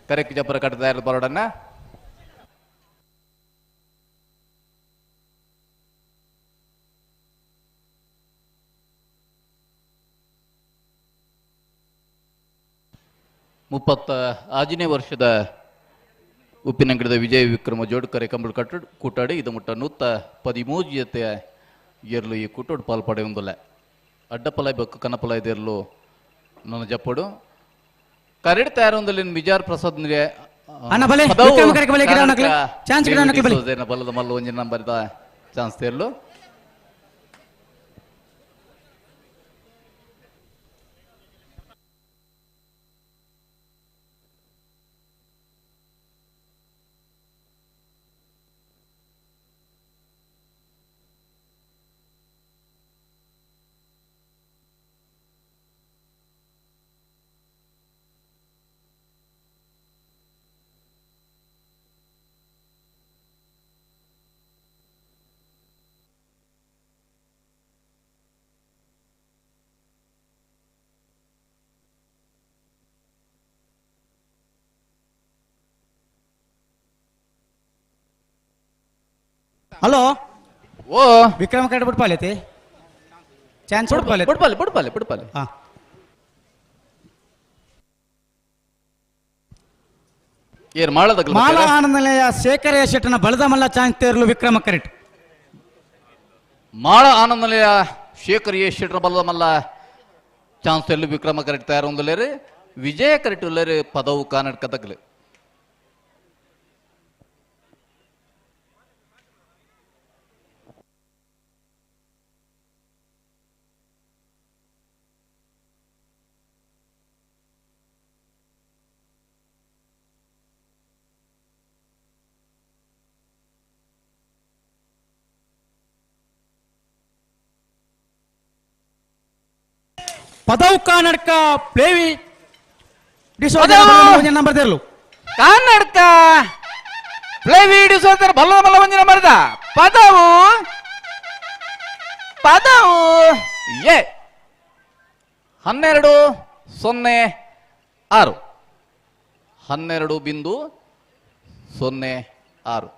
ಕರೆಕ್ ಜಬ್ಬರ ಕಟ್ಟದ ಬರೋಡನ್ನ 35ನೇ ವರ್ಷದ ಉಪ್ಪಿನಂಗಡಿದ ವಿಜಯ ವಿಕ್ರಮ ಜೋಡ್ಕರೆ ಕಂಬಳ ಕಟ್ಟಡ ಕೂಟಾಡಿ ಇದು ಮುಟ್ಟ 113 ಜೊತೆ ಏರ್ಲು ಈ ಕೂಟೋಡು ಪಾಲ್ಪಡೆಯುವುದಿಲ್ಲ. ಅಡ್ಡಪಲ ಬೆಕ್ಕು ಕನಪಲ ಇದೆರ್ಲು ನನ್ನ ಜಪ್ಪಡು ಕರೆಡ್ ತಯಾರೊಂದಲ್ಲಿ ಮಿಜಾರ್ ಪ್ರಸಾದ್ ಬಲದ ಮಲ್ಲು ಒಂಜಿನ ನಂಬರ್ದ ಚಾನ್ಸ್ ತೇರ್ಲು. ಹಲೋ ಓ ವಿಕ್ರಮ ಕರೆಕ್ಟ್ ಬಿಟ್ಪಾಲೆ ಐತಿ ಚಾನ್ಸ್ ಬಿಟ್ಪಾಲೆ ಬಿಡ್ಪಾಲೆ ಬಿಡ್ಪಾಲೆ ಬಿಡ್ಪಾಲೆ ಹಾ ಏನ್ ಮಾಡದಲ್ಲ ಮಾಲ ಆನಂದಲಯ ಶೇಖರ ಶೆಟ್ಟನ ಬಲದ ಮಲ್ಲ ಚಾನ್ಸ್ ತೇರ್ಲು ವಿಕ್ರಮ ಕರೆಕ್ಟ್. ಮಾಳ ಆನಂದಲಯ ಶೇಖರ್ ಎ ಶೆಟ್ಟರ ಬಲದ ಮಲ್ಲ ಚಾನ್ಸ್ ತೇರ್ಲು ವಿಕ್ರಮ ಕರೆಕ್ಟ್ ತಯಾರೊಂದುಲ್ಲೇರು ವಿಜಯ ಕರೆಕ್ಟ್ ಉಲ್ಲೇರು ಪದವು ಕನ್ನಡಕ ತಗ್ಲು. ಪದವು ಕನ್ನಡಕ ಪ್ಲೇವಿ D'Souza number ತೇರ್ಲು ಕನ್ನಡಕ ಪ್ಲೇವಿ ಡಿಸೋದರ ಬಲ್ಲ ಬಲ್ಲ ಒಂಜಿ ನಂಬರ್ದ ಪದವು ಪದವು ಎ 12 0 6 12.06.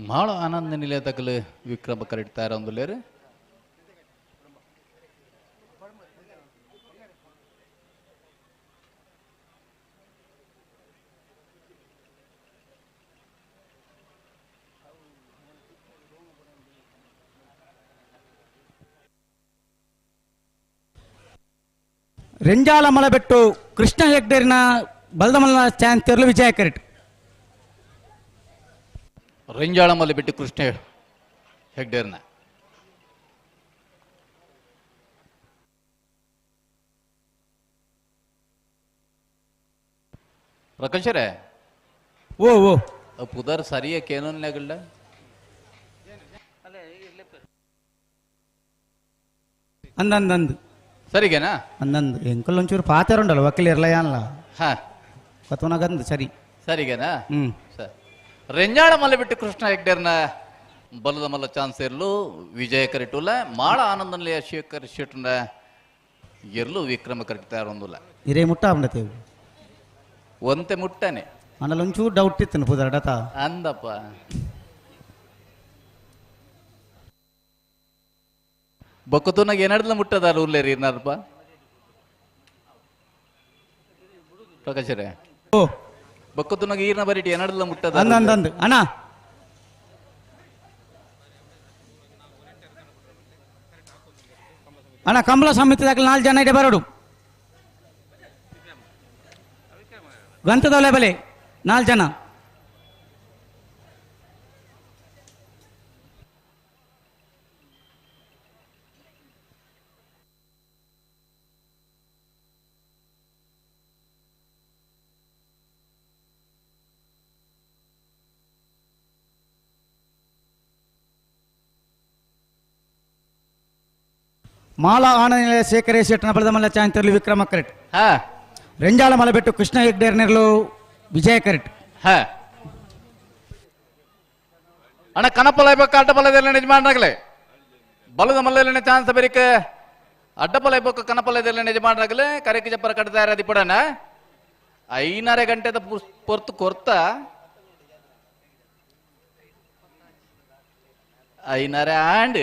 ಮಾಳ ಆನಂದ ನಿಲಯದಗಲು ವಿಕ್ರಮ ಕರೆಕ್ಟ್ ತಯಾರೊಂದುಲ್ಲೇರು. ರೆಂಜಾಲ ಮಲಬೆಟ್ಟು ಕೃಷ್ಣ ಹೆಗ್ಡೇರಿನ ಬಲ್ದಮಲ್ಲ ಚಾನ್ ತೆರಳು ವಿಜಯ ಕರೆಕ್ಟ್. ರೆಂಜಾಳ ಮಲೆಬೆಟ್ಟು ಕೃಷ್ಣ ಹೆಗ್ಡೇರ್ನ ಪ್ರಕಾಶರೇ ಓ ಓ ಪುದರ್ ಸರಿಯ ಕೇನೋನ್ಲಾಗಲ್ಲ ಅಂದಂದಂದು ಸರಿಗೇನಾ ಅಂದಂದು ಎಂಕಲ್ ಒಂಚೂರು ಪಾತೆರುಂಡಲ್ಲ ವಕೀಲ ಇರಲ ಯಾನ್ಲ ಹಾ ಕತೋನಗಂದು ಸರಿ ಸರಿಗೇನಾ ಹ್ಮ್ ಸರಿ. ರೆಂಜಾಳ ಮಲೆಬಿಟ್ಟು ಕೃಷ್ಣ ಹೆಗ್ಡೇರ್ನ ಬಲದ ಮಲ್ಲ ಚಾನ್ಸ್ ಇರ್ಲು ವಿಜಯ ಕರಿಟುಲ್ಲ ಮಾಳ ಆನಂದನ್ಲಿ ಶೇಖರ್ ಶೆಟ್ನ ಎರ್ಲು ವಿಕ್ರಮ ಕರೆಕ್ಟ್ ತಯಾರೊಂದುಲ್ಲ ಇರೇ ಮುಟ್ಟ ಆಂಡತೇವು ಒಂತೆ ಮುಟ್ಟನೆ ಆಂಡಲ ಒಂಚೂರು ಡೌಟ್ ಇತ್ತು ಪುದರ್ ಡತ ಅಂದಪ್ಪ ಬೊಕ್ಕತುನಾಗ ಏನಾಡ್ಲ ಮುಟ್ಟದಾರ ಉಲ್ಲೇರಿ ಇರ್ನಾರಪ್ಪ ಪ್ರಕಾಶರೇ ಓ ಬೊಕ್ಕತುನಾಗ ಈರ್ನ ಬರಿಟಿ ಏನಾಡ್ಲ ಮುಟ್ಟದ ಅಂದ ಅಂದ ಅಂದ್ ಅಣ್ಣ ಅಣ್ಣ ಕಮಲ ಸಮಿತಿದಾಗ ನಾಲ್ಕು ಜನ ಇದೆ ಬರೋಡು ಗಂತದೊಲೆ ಬಲೆ ನಾಲ್ಕು ಜನ ಮಾಲಾ ಆನಂದ ಶೇಖರೇ ಶೆಟ್ಟನ ಬಲದ ಚಾಂತರ್ಲು ವಿಕ್ರಮ ಕರೆಕ್ಟ್. ಹಾ ರೆಂಜಾಳ ಮಲಬೆಟ್ಟು ಕೃಷ್ಣ ಹೆಗ್ಡೇರ್ನೆರ್ಲು ವಿಜಯ ಕರೆಕ್ಟ್. ಹಾ ಅಣ್ಣ ಕನಪಲ ಬೇಕು ಅಡ್ಡಪಲ ಯಜಮಾನರಾಗಲೇ ಬಲದ ಮಲ್ಲಲ್ಲಿ ಚಾನ್ಸ್ ಬೇರಿಕ ಅಡ್ಡಪಲ ಬೇಕು ಕನಪಲ ಯಜಮಾನರಾಗಲೇ ಕರೆಕ್ ಜಪ್ಪರ ಕಟ್ತಾರೆ ಅದಿಪಡಣ ಐನಾರೆ ಗಂಟೆದ ಪೊರ್ತು ಕೊರ್ತ ಐನಾರೆ ಆಂಡ್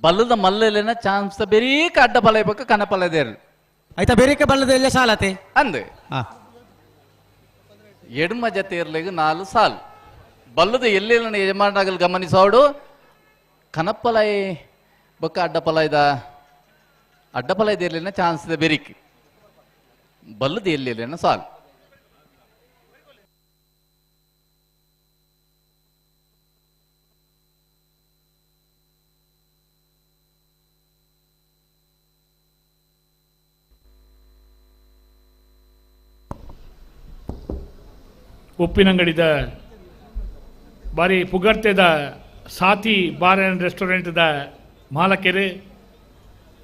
ಬಲ್ಲದ ಮಲ್ಲಲೇನ ಚಾನ್ಸ್ ಬೇರೀಕ ಅಡ್ಡ ಬಲ ಇಬೇಕು ಕನಪಲ ದೇರು ಆಯ್ತಾ ಬೇರಿಕೆ ಬಲ್ಲದ ಎಲ್ಲ ಸಾಲತೆ ಅಂದು ಎಡಮ ಜತೆ ಇರ್ಲಿಗೆ 4 ಸಾಲು ಬಲ್ಲದ ಎಲ್ಲೆಲ್ಲ ಯಜಮಾನರಾಗಲು ಗಮನಿಸೋಡು ಕನಪಲೈ ಬೊಕ್ಕ ಅಡ್ಡಪಲ ಇದ ಅಡ್ಡಪಲ ಇರ್ಲಿನ ಚಾನ್ಸ್ ಇದೆ ಬೆರಿಕ್ ಬಲ್ಲದ ಎಲ್ಲೆಲ್ಲ ಸಾಲು. ಉಪ್ಪಿನಂಗಡಿದ ಬಾರಿ ಪುಗರ್ತೆದ ಸಾತಿ ಬಾರ್ ಆ್ಯಂಡ್ ರೆಸ್ಟೋರೆಂಟ್ದ ಮಾಲಕೆರೆ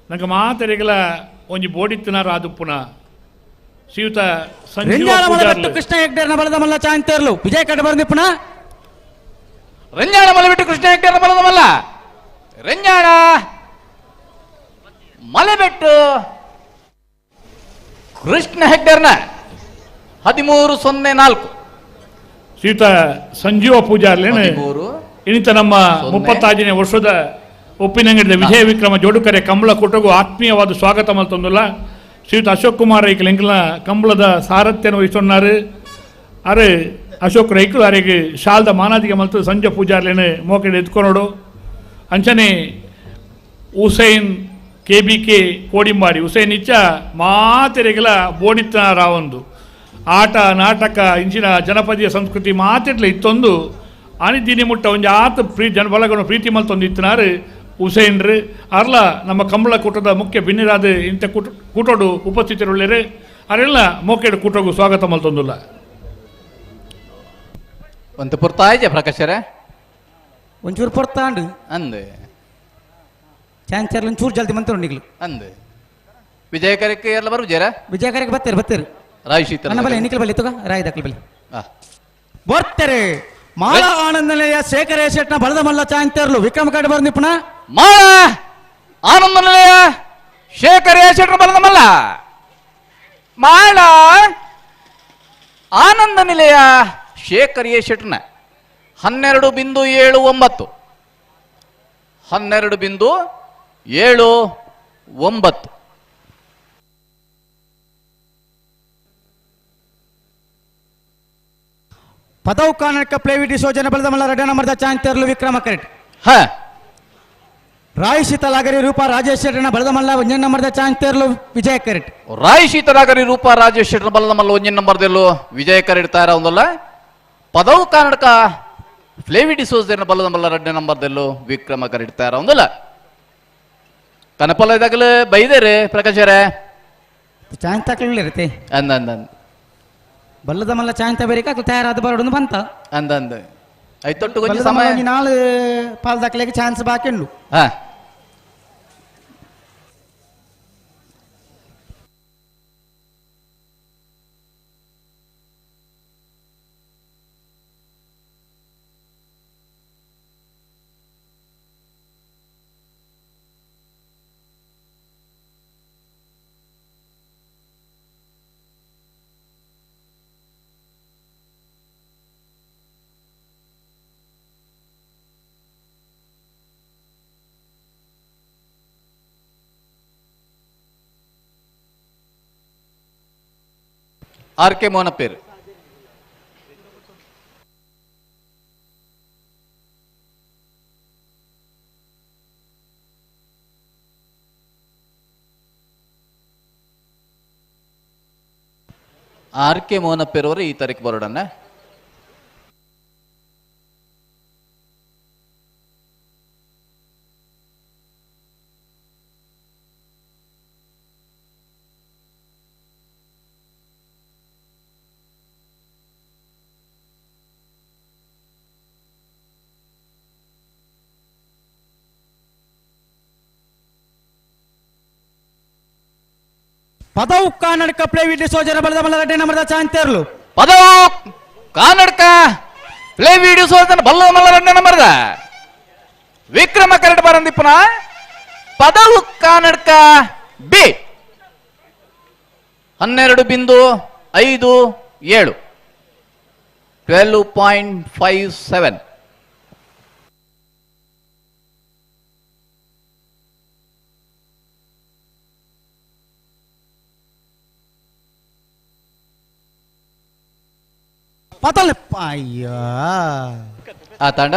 ನಂಗೆ ಮಾತರಿಗಲ ಒಂಜಿ ಬೋಡಿತ್ತಿನಾರ ಆದುಪ್ಪುನ ಶ್ರೀಯುತ ಸಂಜೀವ ರೆಂಜಾಳ ಮಲಬೆಟ್ಟು ಪೂಜಾರ್ಲು. ಕೃಷ್ಣ ಹೆಗ್ಡೇರ್ನ ಬಲದ ಮಲ್ಲ ಚಾಂತೇರ್ಲು ವಿಜಯ ಕಡೆ ಬಂದಿಪ್ಪುನ ರೆಂಜಾಳ ಮಲೆಬಿಟ್ಟು ಕೃಷ್ಣ ಹೆಗ್ಡೇರ್ನ ಬಲದ ಮಲ್ಲ ರೆಂಜಾಳ ಮಲೆಬೆಟ್ಟು ಕೃಷ್ಣ ಹೆಗ್ಡೇರ್ನ 13.04. ಶ್ರೀಯುತ ಸಂಜೀವ ಪೂಜಾರ್ಲೇನೆ ಇನ್ನಿತ ನಮ್ಮ 35ನೇ ವರ್ಷದ ಉಪ್ಪಿನಂಗಡಿದ ವಿಜಯ ವಿಕ್ರಮ ಜೋಡುಕರೆ ಕಂಬಳ ಕೂಟಗೂ ಆತ್ಮೀಯವಾದ ಸ್ವಾಗತ ಮಲ್ತೊಂದುಲ್ಲ ಶ್ರೀಯುತ ಅಶೋಕ್ ಕುಮಾರ್ ರೈಕಲ್ ಎಂಕಲ್ನ ಕಂಬಳದ ಸಾರಥ್ಯನ ವಹಿಸೊನ್ನಾರು ಅರೆ ಅಶೋಕ್ ರೈಕಲ್ ಅರೆಗೆ ಶಾಲ್ದ ಮಾನಾದಿಗೆ ಮಲ್ತು ಸಂಜೆ ಪೂಜಾರ್ಲೇನೆ ಮೋಕೆಡೆ ಎತ್ಕೊನೋಡು ಅಂಚನೆ Hussain K B K Kodimbadi Hussain ಇಚ್ಚ ಮಾತೆರೆಗಲ ಬೋಡಿತ್ತ ರಾವೊಂದು ಆಟ ನಾಟಕ ಇಂಚಿನ ಜನಪದೀಯ ಸಂಸ್ಕೃತಿ ಮಾತೆಟ್ಲ ಇತ್ತೊಂದು ಆನಿದ್ದೀನಿ ಮುಟ್ಟ ಒಂಜಿ ಆತ ಪ್ರೀ ಜನ ಬಳಗನು ಪ್ರೀತಿ ಮಲ್ತೊಂದು ಇತ್ತನಾರು ಹುಸೇನ್ರು ಅರ್ಲ ನಮ್ಮ ಕಂಬಳ ಕೂಟದ ಮುಖ್ಯ ಬಿನ್ನಿರಾದ ಇಂಥ ಕೂಟ ಕೂಟೋಡು ಉಪಸ್ಥಿತರುಳ್ಳೇರು ಅರೆಲ್ಲ ಮೋಕೇಡು ಕೂಟೋಗು ಸ್ವಾಗತ ಮಲ್ತೊಂದುಲ್ಲ. ಒಂದು ಪುರ್ತಾಯ್ಜೆ ಪ್ರಕಾಶರೇ ಒಂಚೂರು ಪೊರ್ತಾಂಡು ಅಂದೆ ಚಾನ್ಸರ್ ಒಂಚೂರು ಜಲ್ದಿ ಮಂತ್ರ ನಿಗ್ಲು ಅಂದೆ ವಿಜಯಕರಕ್ಕೆ ಎಲ್ಲ ಬರು ಜರ ವಿಜಯಕರಕ್ಕೆ ಬರ್ತಾರೆ ಬರ್ತಾರೆ ರಾಯ್ ಶೀತಲ ನನ್ನ ಬಲೆ ನಿಖಿಲ್ ಬಲಿ ತಗ ರಾಯ್ ದಕ್ಲ ಬಲಿ ಬರ್ತಾರೆ ಮಾಳ ಆನಂದನಿಲಯ ಶೇಖರ ಶೆಟ್ನ ಬಳದ ಮಲ್ಲ ಚಾಂತರ್ಲು ವಿಕ್ರಮ ಕಾಡು ಬರ್ ನಿಪುಣ ಮಾಳ ಆನಂದನಿಲಯ ಶೇಖರ ಶೆಟ್ನ ಬಲದ ಮಲ್ಲ ಮಾಳ ಆನಂದ ನಿಲಯ ಶೇಖರ್ ಎ ಶೆಟ್ನ 12.79 12.79. ಪದವು ಕಾನಕ ಪ್ಲೇವಿಟಿ ಸೋಜನ ಬಲದ ಮಲ್ಲ ರಡ್ಡ ನಂಬರ್ದ ಚಾಂತರ್ಲು ವಿಕ್ರಮ ಕರೆಕ್ಟ್. ಹಾ ರಾಯ್ ಶೀತಲಾಗರಿ ರೂಪ ರಾಜೇಶ್ ಶೆಟ್ಟನ ಬಲದ ಮಲ್ಲ ಒಂಜನ್ ನಂಬರ್ದ ಚಾಂತರ್ಲು ವಿಜಯ ಕರೆಕ್ಟ್. ರಾಯ್ ಶೀತಲಾಗರಿ ರೂಪ ರಾಜೇಶ್ ಶೆಟ್ಟನ ಬಲದ ಮಲ್ಲ ಒಂಜನ್ ನಂಬರ್ದಲ್ಲೂ ವಿಜಯ ಕರೆಕ್ಟ್ ತಾರ ಒಂದಲ್ಲ. ಪದವು ಕರ್ನಾಟಕ ಫ್ಲೇವಿ ಡಿಸೋಜನ ಬಲದ ಮಲ್ಲ ರಡ್ಡ ನಂಬರ್ದಲ್ಲೂ ವಿಕ್ರಮ ಕರೆಕ್ಟ್ ತಾರ ಒಂದಲ್ಲ. ಕನಪಲ ಇದಾಗಲೇ ಬೈದೇರೆ ಪ್ರಕಾಶರೇ ಚಾಂತಾಕ್ಲಿರುತ್ತೆ ಅಂದ ಅಂದ ಅಂದ ಬಲ್ಲದ ಮಲ್ಲ ಚಾಂತ ಬೇರೆ ತಯಾರಾದ ಬರೋಡು ಬಂತ ಅಂದ ಅಂದ ಐತೊಟ್ಟು ಕೊಂಚ ಸಮಯ ನಾಳು ಪಾಲ್ ದಾಖಲೆಗೆ ಚಾನ್ಸ್ ಬಾಕಿ ಉಂಡು. ಹಾ ಆರ್ ಕೆ ಮೋನಪ್ಪೇರು ಆರ್ ಕೆ ಮೋಹನಪ್ಪೇರವರು ಈ ತಾರೀಕು ಬರೋಡನ್ನ. ಪದವು ಕನ್ನಡಕ ಪ್ಲೇವಿ ಡಿಸೋಜನ ಬಲದ ಮಲ್ಲ ರಡ್ಡ ನಂಬರ್ದ ಚಾಂತರ್ಲು ಪದವು ಕನ್ನಡಕ ಪ್ಲೇವಿ ಡಿಸೋಜನ ಬಲ್ಲದ ಮಲ್ಲ ರಡ್ಡ ನಂಬರ್ದ ವಿಕ್ರಮ ಕರಡ್ ಬರಂದಿಪ್ಪನ ಪದವು ಕನ್ನಡಕ ಬಿ 12.57 12.57. ಪತಲ್ ಅಯ್ಯ ಆ ತಾಂಡ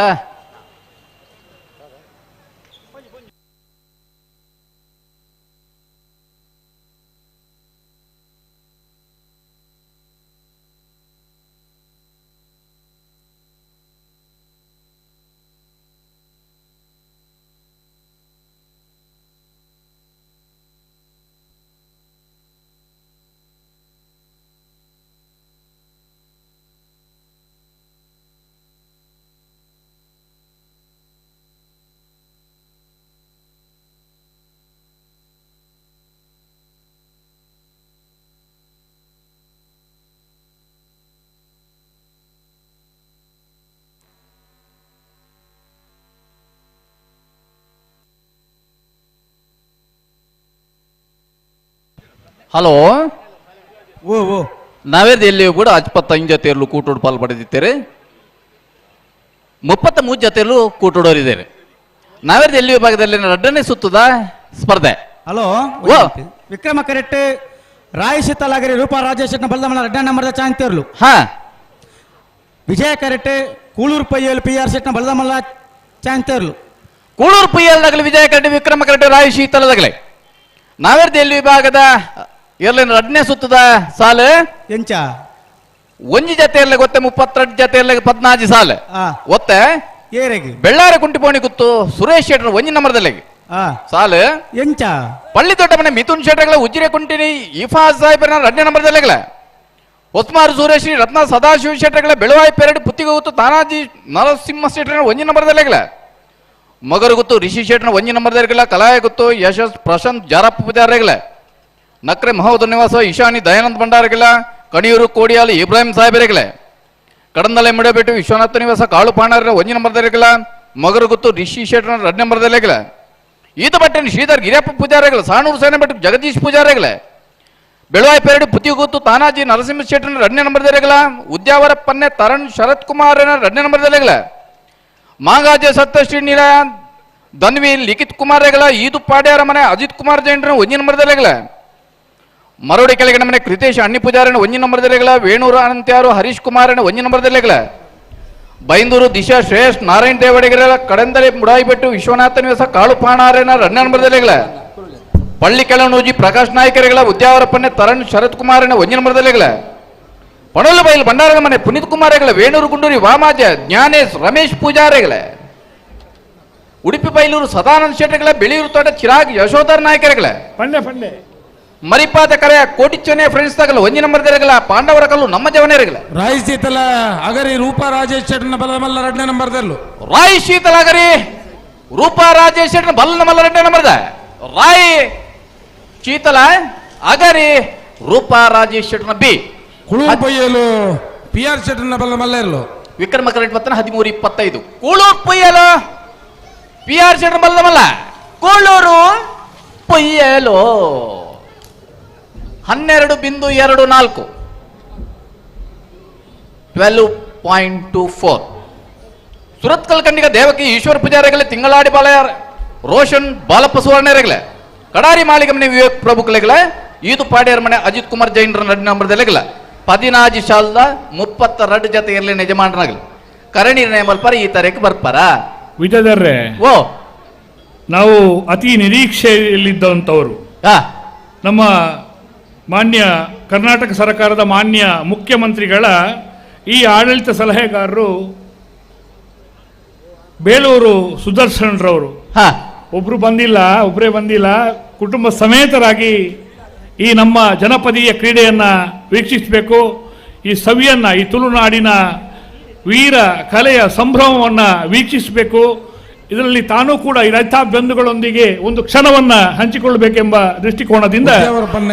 ಹಲೋ ಓ ಓ ನಾವೇದು ಎಲ್ಲಿಯೂ ಕೂಡ 25 ಜೊತೆಯಲ್ಲೂ ಕೂಟೋಡು ಪಾಲು ಪಡೆದಿದ್ದೇವೆ. 33 ಜೊತೆಯಲ್ಲೂ ಕೂಟೋಡೋರಿದ್ದೇವೆ. ನಾವೇದು ಎಲ್ಲಿ ವಿಭಾಗದಲ್ಲಿ ಎರಡನೇ ಸುತ್ತದ ಸ್ಪರ್ಧೆ. ಹಲೋ ಓ ವಿಕ್ರಮ ಕರೆಕ್ಟ್ ರಾಯ್ ಶೀತಲಾಗರಿ ರೂಪಾ ರಾಜೇಶ್ ಬಲದ ರಡ್ಡ ನಂಬರ್ದ ಚಾಂತರ್ಲು. ಹಾ ವಿಜಯ ಕರೆಕ್ಟ್ ಕೂಳೂರು ಪೈಯಲ್ ಪಿ ಆರ್ ಶೆಟ್ನ ಬಲದ ಮಲ್ಲ ಚಾಂತರ್ಲು. ಕೂಳೂರು ಪೈಯಲ್ ನಗಲಿ ವಿಜಯ ಕರೆಕ್ಟ್ ವಿಕ್ರಮ ಕರೆಕ್ಟ್ ರಾಯ್ ಶೀತಲದಾಗಲೆ. ನಾವೆರ್ದ ವಿಭಾಗದ ಎರ್ಲಿನ ರಡ್ನೇ ಸುತ್ತದ ಸಾಲು ಎಂಚ ಒಂಜಿ ಜತೆ ಎರ್ಲೆ ಗೊತ್ತೆ 32 ಜತೆ ಎರ್ಲೆ 14 ಸಾಲು ಒತ್ತೆ ಏರೆಗೆ ಬೆಳ್ಳಾರೆ ಕುಂಟಿಪೋಣಿ ಗುತ್ತು ಸುರೇಶ್ ಶೆಟ್ಟರ್ ಒಂಜಿ ನಂಬರ್ದಲ್ಲಿ ಸಾಲು ಎಂಚ ಪಳ್ಳಿ ದೊಡ್ಡ ಮನೆ ಮಿಥುನ್ ಶೆಟ್ಟರ್ಗಳ ಉಜ್ಜಿರೆ ಕುಂಟಿನಿ ಇಫಾಜ್ ಸಾಹೇಬರ ರಡ್ನೇ ನಂಬರ್ದಲ್ಲೆಗಳ ಹೊಸ್ಮಾರು ಸುರೇಶ್ ರತ್ನ ಸದಾಶಿವ ಶೆಟ್ಟರ್ಗಳ ಬೆಳುವಾಯಿ ಪೆರಡು ಪುತ್ತಿಗೆ ಗುತ್ತು ತಾನಾಜಿ ನರಸಿಂಹ ಶೆಟ್ಟರ್ ಒಂಜಿ ನಂಬರ್ದಲ್ಲೆಗಳ ಮಗರು ಗುತ್ತು ರಿಷಿ ಶೆಟ್ಟರ್ ಒಂಜಿ ನಂಬರ್ದಲ್ಲೆಗಳ ಕಲಾಯ ಗುತ್ತು ಯಶಸ್ ಪ್ರಶಾಂತ್ ಜಾರಪ್ಪ ಪೂಜಾರಿಗಳ ನಕ್ರೆ ಮಹೋದ ನಿವಾಸ ಈಶಾನಿ ದಯಾನಂದ ಭಂಡಾರಿಗಳ ಕಣಿಯೂರು ಕೋಡಿಯಾಲ ಇಬ್ರಾಹಿಂ ಸಾಹೇಬರಿಗಳೇ ಕಡಂದಲೆ ಮಿಡಬೆಟ್ಟು ವಿಶ್ವನಾಥ ನಿವಾಸ ಕಾಳು ಪಾಣಾರ ಒಂಜಿ ನಂಬರ್ದಲ್ಲೆಗಳ ಮಗರು ಗುತ್ತು ರಿಷಿ ಶೆಟ್ಟರ್ ರಡ್ ನಂಬರ್ದಲ್ಲೆಗಳ ಈತ ಬಟ್ಟೆನ ಶ್ರೀಧರ್ ಗಿರಿಯಪ್ಪ ಪೂಜಾರಿಗಳ ಸಾಣೂರು ಸೇನೆ ಭಟ್ ಜಗದೀಶ್ ಪೂಜಾರಿಗಳೇ ಬೆಳುವಾಯಿ ಪೆರಡು ಪುತಿಗುತ್ತು ತಾನಾಜಿ ನರಸಿಂಹ ಶೆಟ್ಟರ್ ರಡ್ನೇ ನಂಬರ್ದಲ್ಲೆಗಳ ಉದ್ಯಾವರ ಪನ್ನೆ ತರಣ್ ಶರತ್ ಕುಮಾರ್ ರಡ್ನೇ ನಂಬರ್ದಲ್ಲೆಗಳ ಮಾಂಗಾಜೆ ಸಪ್ತಶ್ರೀ ನಿಲಯ ಧನ್ವಿ ಲಿಖಿತ್ ಕುಮಾರ್ ರೆಗಳ ಈದು ಪಾಡ್ಯಾರ ಮನೆ ಅಜಿತ್ ಕುಮಾರ್ ಜೈನ್ರ ಒಂಜಿ ನಂಬರ್ದಲ್ಲೆಗಳ ಮರೋಡಿ ಕೆಳಗಿನ ಮನೆ ಕೃತೇಶ್ ಅಣ್ಣಿ ಪೂಜಾರನ ಒಂಜಿ ನಂಬರ್ದಲ್ಲೆಗಳ ವೇಣೂರು ಅನಂತ್ಯಾರು ಹರೀಶ್ ಕುಮಾರನ ಒಂಜಿ ನಂಬರ್ದಲ್ಲೆಗಳ ಬೈಂದೂರು ದಿಶಾ ಶ್ರೇಷ್ಠ ನಾರಾಯಣ ದೇವಡಿಗರ ಕಡಂದಲೆ ಮುಡಾಯಿಬೆಟ್ಟು ವಿಶ್ವನಾಥ ನಿವಾಸ ಕಾಳು ಪಾಣಾರನ ರಣ್ಣ ನಂಬರ್ದಲ್ಲೆಗಳ ಪಳ್ಳಿ ಕೆಳನೂಜಿ ಪ್ರಕಾಶ್ ನಾಯಕರಿಗಳ ಉದ್ಯಾವರಪ್ಪನ್ನೆ ತರಣ್ ಶರತ್ ಕುಮಾರನ ಒಂಜಿ ನಂಬರ್ದಲ್ಲೆಗಳ ಪಣೋಲು ಬೈಲ್ ಭಂಡಾರದ ಮನೆ ಪುನೀತ್ ಕುಮಾರಗಳ ವೇಣೂರು ಗುಂಡೂರಿ ವಾಮಾಜ ಜ್ಞಾನೇಶ್ ರಮೇಶ್ ಪೂಜಾರಿಗಳ ಉಡುಪಿ ಬೈಲೂರು ಸದಾನಂದ ಶೆಟ್ಟರ್ಗಳ ಬೆಳೆಯೂರು ತೋಟ ಚಿರಾಗ್ ಯಶೋಧರ್ ನಾಯಕರುಗಳ ಪಂಡೆ ಪಂಡೆ ಮರಿಪಾದ ಕರೆಯ ಕೋಟಿ ಚೆನ್ನೈ ಫ್ರೆಂಡ್ಸ್ ತಗಲ ಒಂಜಿ ನಂಬರ್ ದೆರಗಲ ಪಾಂಡವರ ಕಲ್ಲು ನಮ್ಮ ಜವನೇರಗಲ ರಾಯ್ ಶೀತಲ ಅಗರಿ ರೂಪಾ ರಾಜೇಶ್ ಶೆಟ್ಟರ್ನ ಬಲ ಮಲ್ಲ ರಡ್ನೇ ನಂಬರ್ ದೆರ್ಲು ರಾಯ್ ಶೀತಲ ಅಗರಿ ರೂಪಾ ರಾಜೇಶ್ ಶೆಟ್ಟರ್ನ ಬಲ್ಲ ಮಲ್ಲ ರಡ್ನೇ ನಂಬರ್ದ ರಾಯ್ ಶೀತಲ ಅಗರಿ ರೂಪಾ ರಾಜೇಶ್ ಶೆಟ್ಟರ್ನ ಬಿ ಕುಳೂರು ಪೊಯ್ಯಲು ಪಿ ಆರ್ ಶೆಟ್ಟರ್ನ ಬಲ್ಲ ಮಲ್ಲ ಇರಲು ವಿಕ್ರಮ ಕರೆಂಟ್ ಪತ್ತನ 13:25 ಕೂಳೂರು ಪೊಯ್ಯಲು ಪಿ ಆರ್ ಶೆಟ್ಟರ್ ಬಲ್ಲ ಮಲ್ಲ ಕೂಳೂರು ಪೊಯ್ಯಲು 12.24 12.24 ಸುರತ್ಕಲ್ ಖಂಡಿಗ ದೇವಕಿ ಈಶ್ವರ ಪೂಜಾರಿಗಳೇ ತಿಂಗಳಾಡಿ ಬಾಲಯ್ಯ ರೋಷನ್ ಬಾಲಪ್ಪ ಸುವರ್ಣರೆಗಳೇ ಕಡಾರಿ ಮಾಳಿಗಮನೆ ವಿವೇಕ್ ಪ್ರಭುಕಲೆಗಳೇ ಈದು ಪಾಡ್ಯರ ಮನೆ ಅಜಿತ್ ಕುಮಾರ್ ಜೈನರ ನಡು ನಂಬರ್ದೆಲೆಗಳ 14 ಶಾಲದ 32 ಜೊತೆ ಇರಲಿ ಯಜಮಾನರಾಗಲಿ ಕರಣಿ ನೇಮಲ್ಪರ ಈ ತಾರೀಕು ಬರ್ಪಾರ ವಿಜಯಧರ್ರೆ ಓ ನಾವು ಅತಿ ನಿರೀಕ್ಷೆಯಲ್ಲಿದ್ದಂಥವರು ನಮ್ಮ ಮಾನ್ಯ ಕರ್ನಾಟಕ ಸರ್ಕಾರದ ಮಾನ್ಯ ಮುಖ್ಯಮಂತ್ರಿಗಳ ಈ ಆಡಳಿತ ಸಲಹೆಗಾರರು ಬೇಲೂರು ಸುದರ್ಶನ್ರವರು ಒಬ್ರು ಬಂದಿಲ್ಲ, ಒಬ್ಬರೇ ಬಂದಿಲ್ಲ, ಕುಟುಂಬ ಸಮೇತರಾಗಿ ಈ ನಮ್ಮ ಜನಪದೀಯ ಕ್ರೀಡೆಯನ್ನು ವೀಕ್ಷಿಸಬೇಕು, ಈ ಸವಿಯನ್ನು, ಈ ತುಳುನಾಡಿನ ವೀರ ಕಲೆಯ ಸಂಭ್ರಮವನ್ನು ವೀಕ್ಷಿಸಬೇಕು, ಇದರಲ್ಲಿ ತಾನೂ ಕೂಡ ಈ ರೈತ ಬಂಧುಗಳೊಂದಿಗೆ ಒಂದು ಕ್ಷಣವನ್ನು ಹಂಚಿಕೊಳ್ಳಬೇಕೆಂಬ ದೃಷ್ಟಿಕೋನದಿಂದ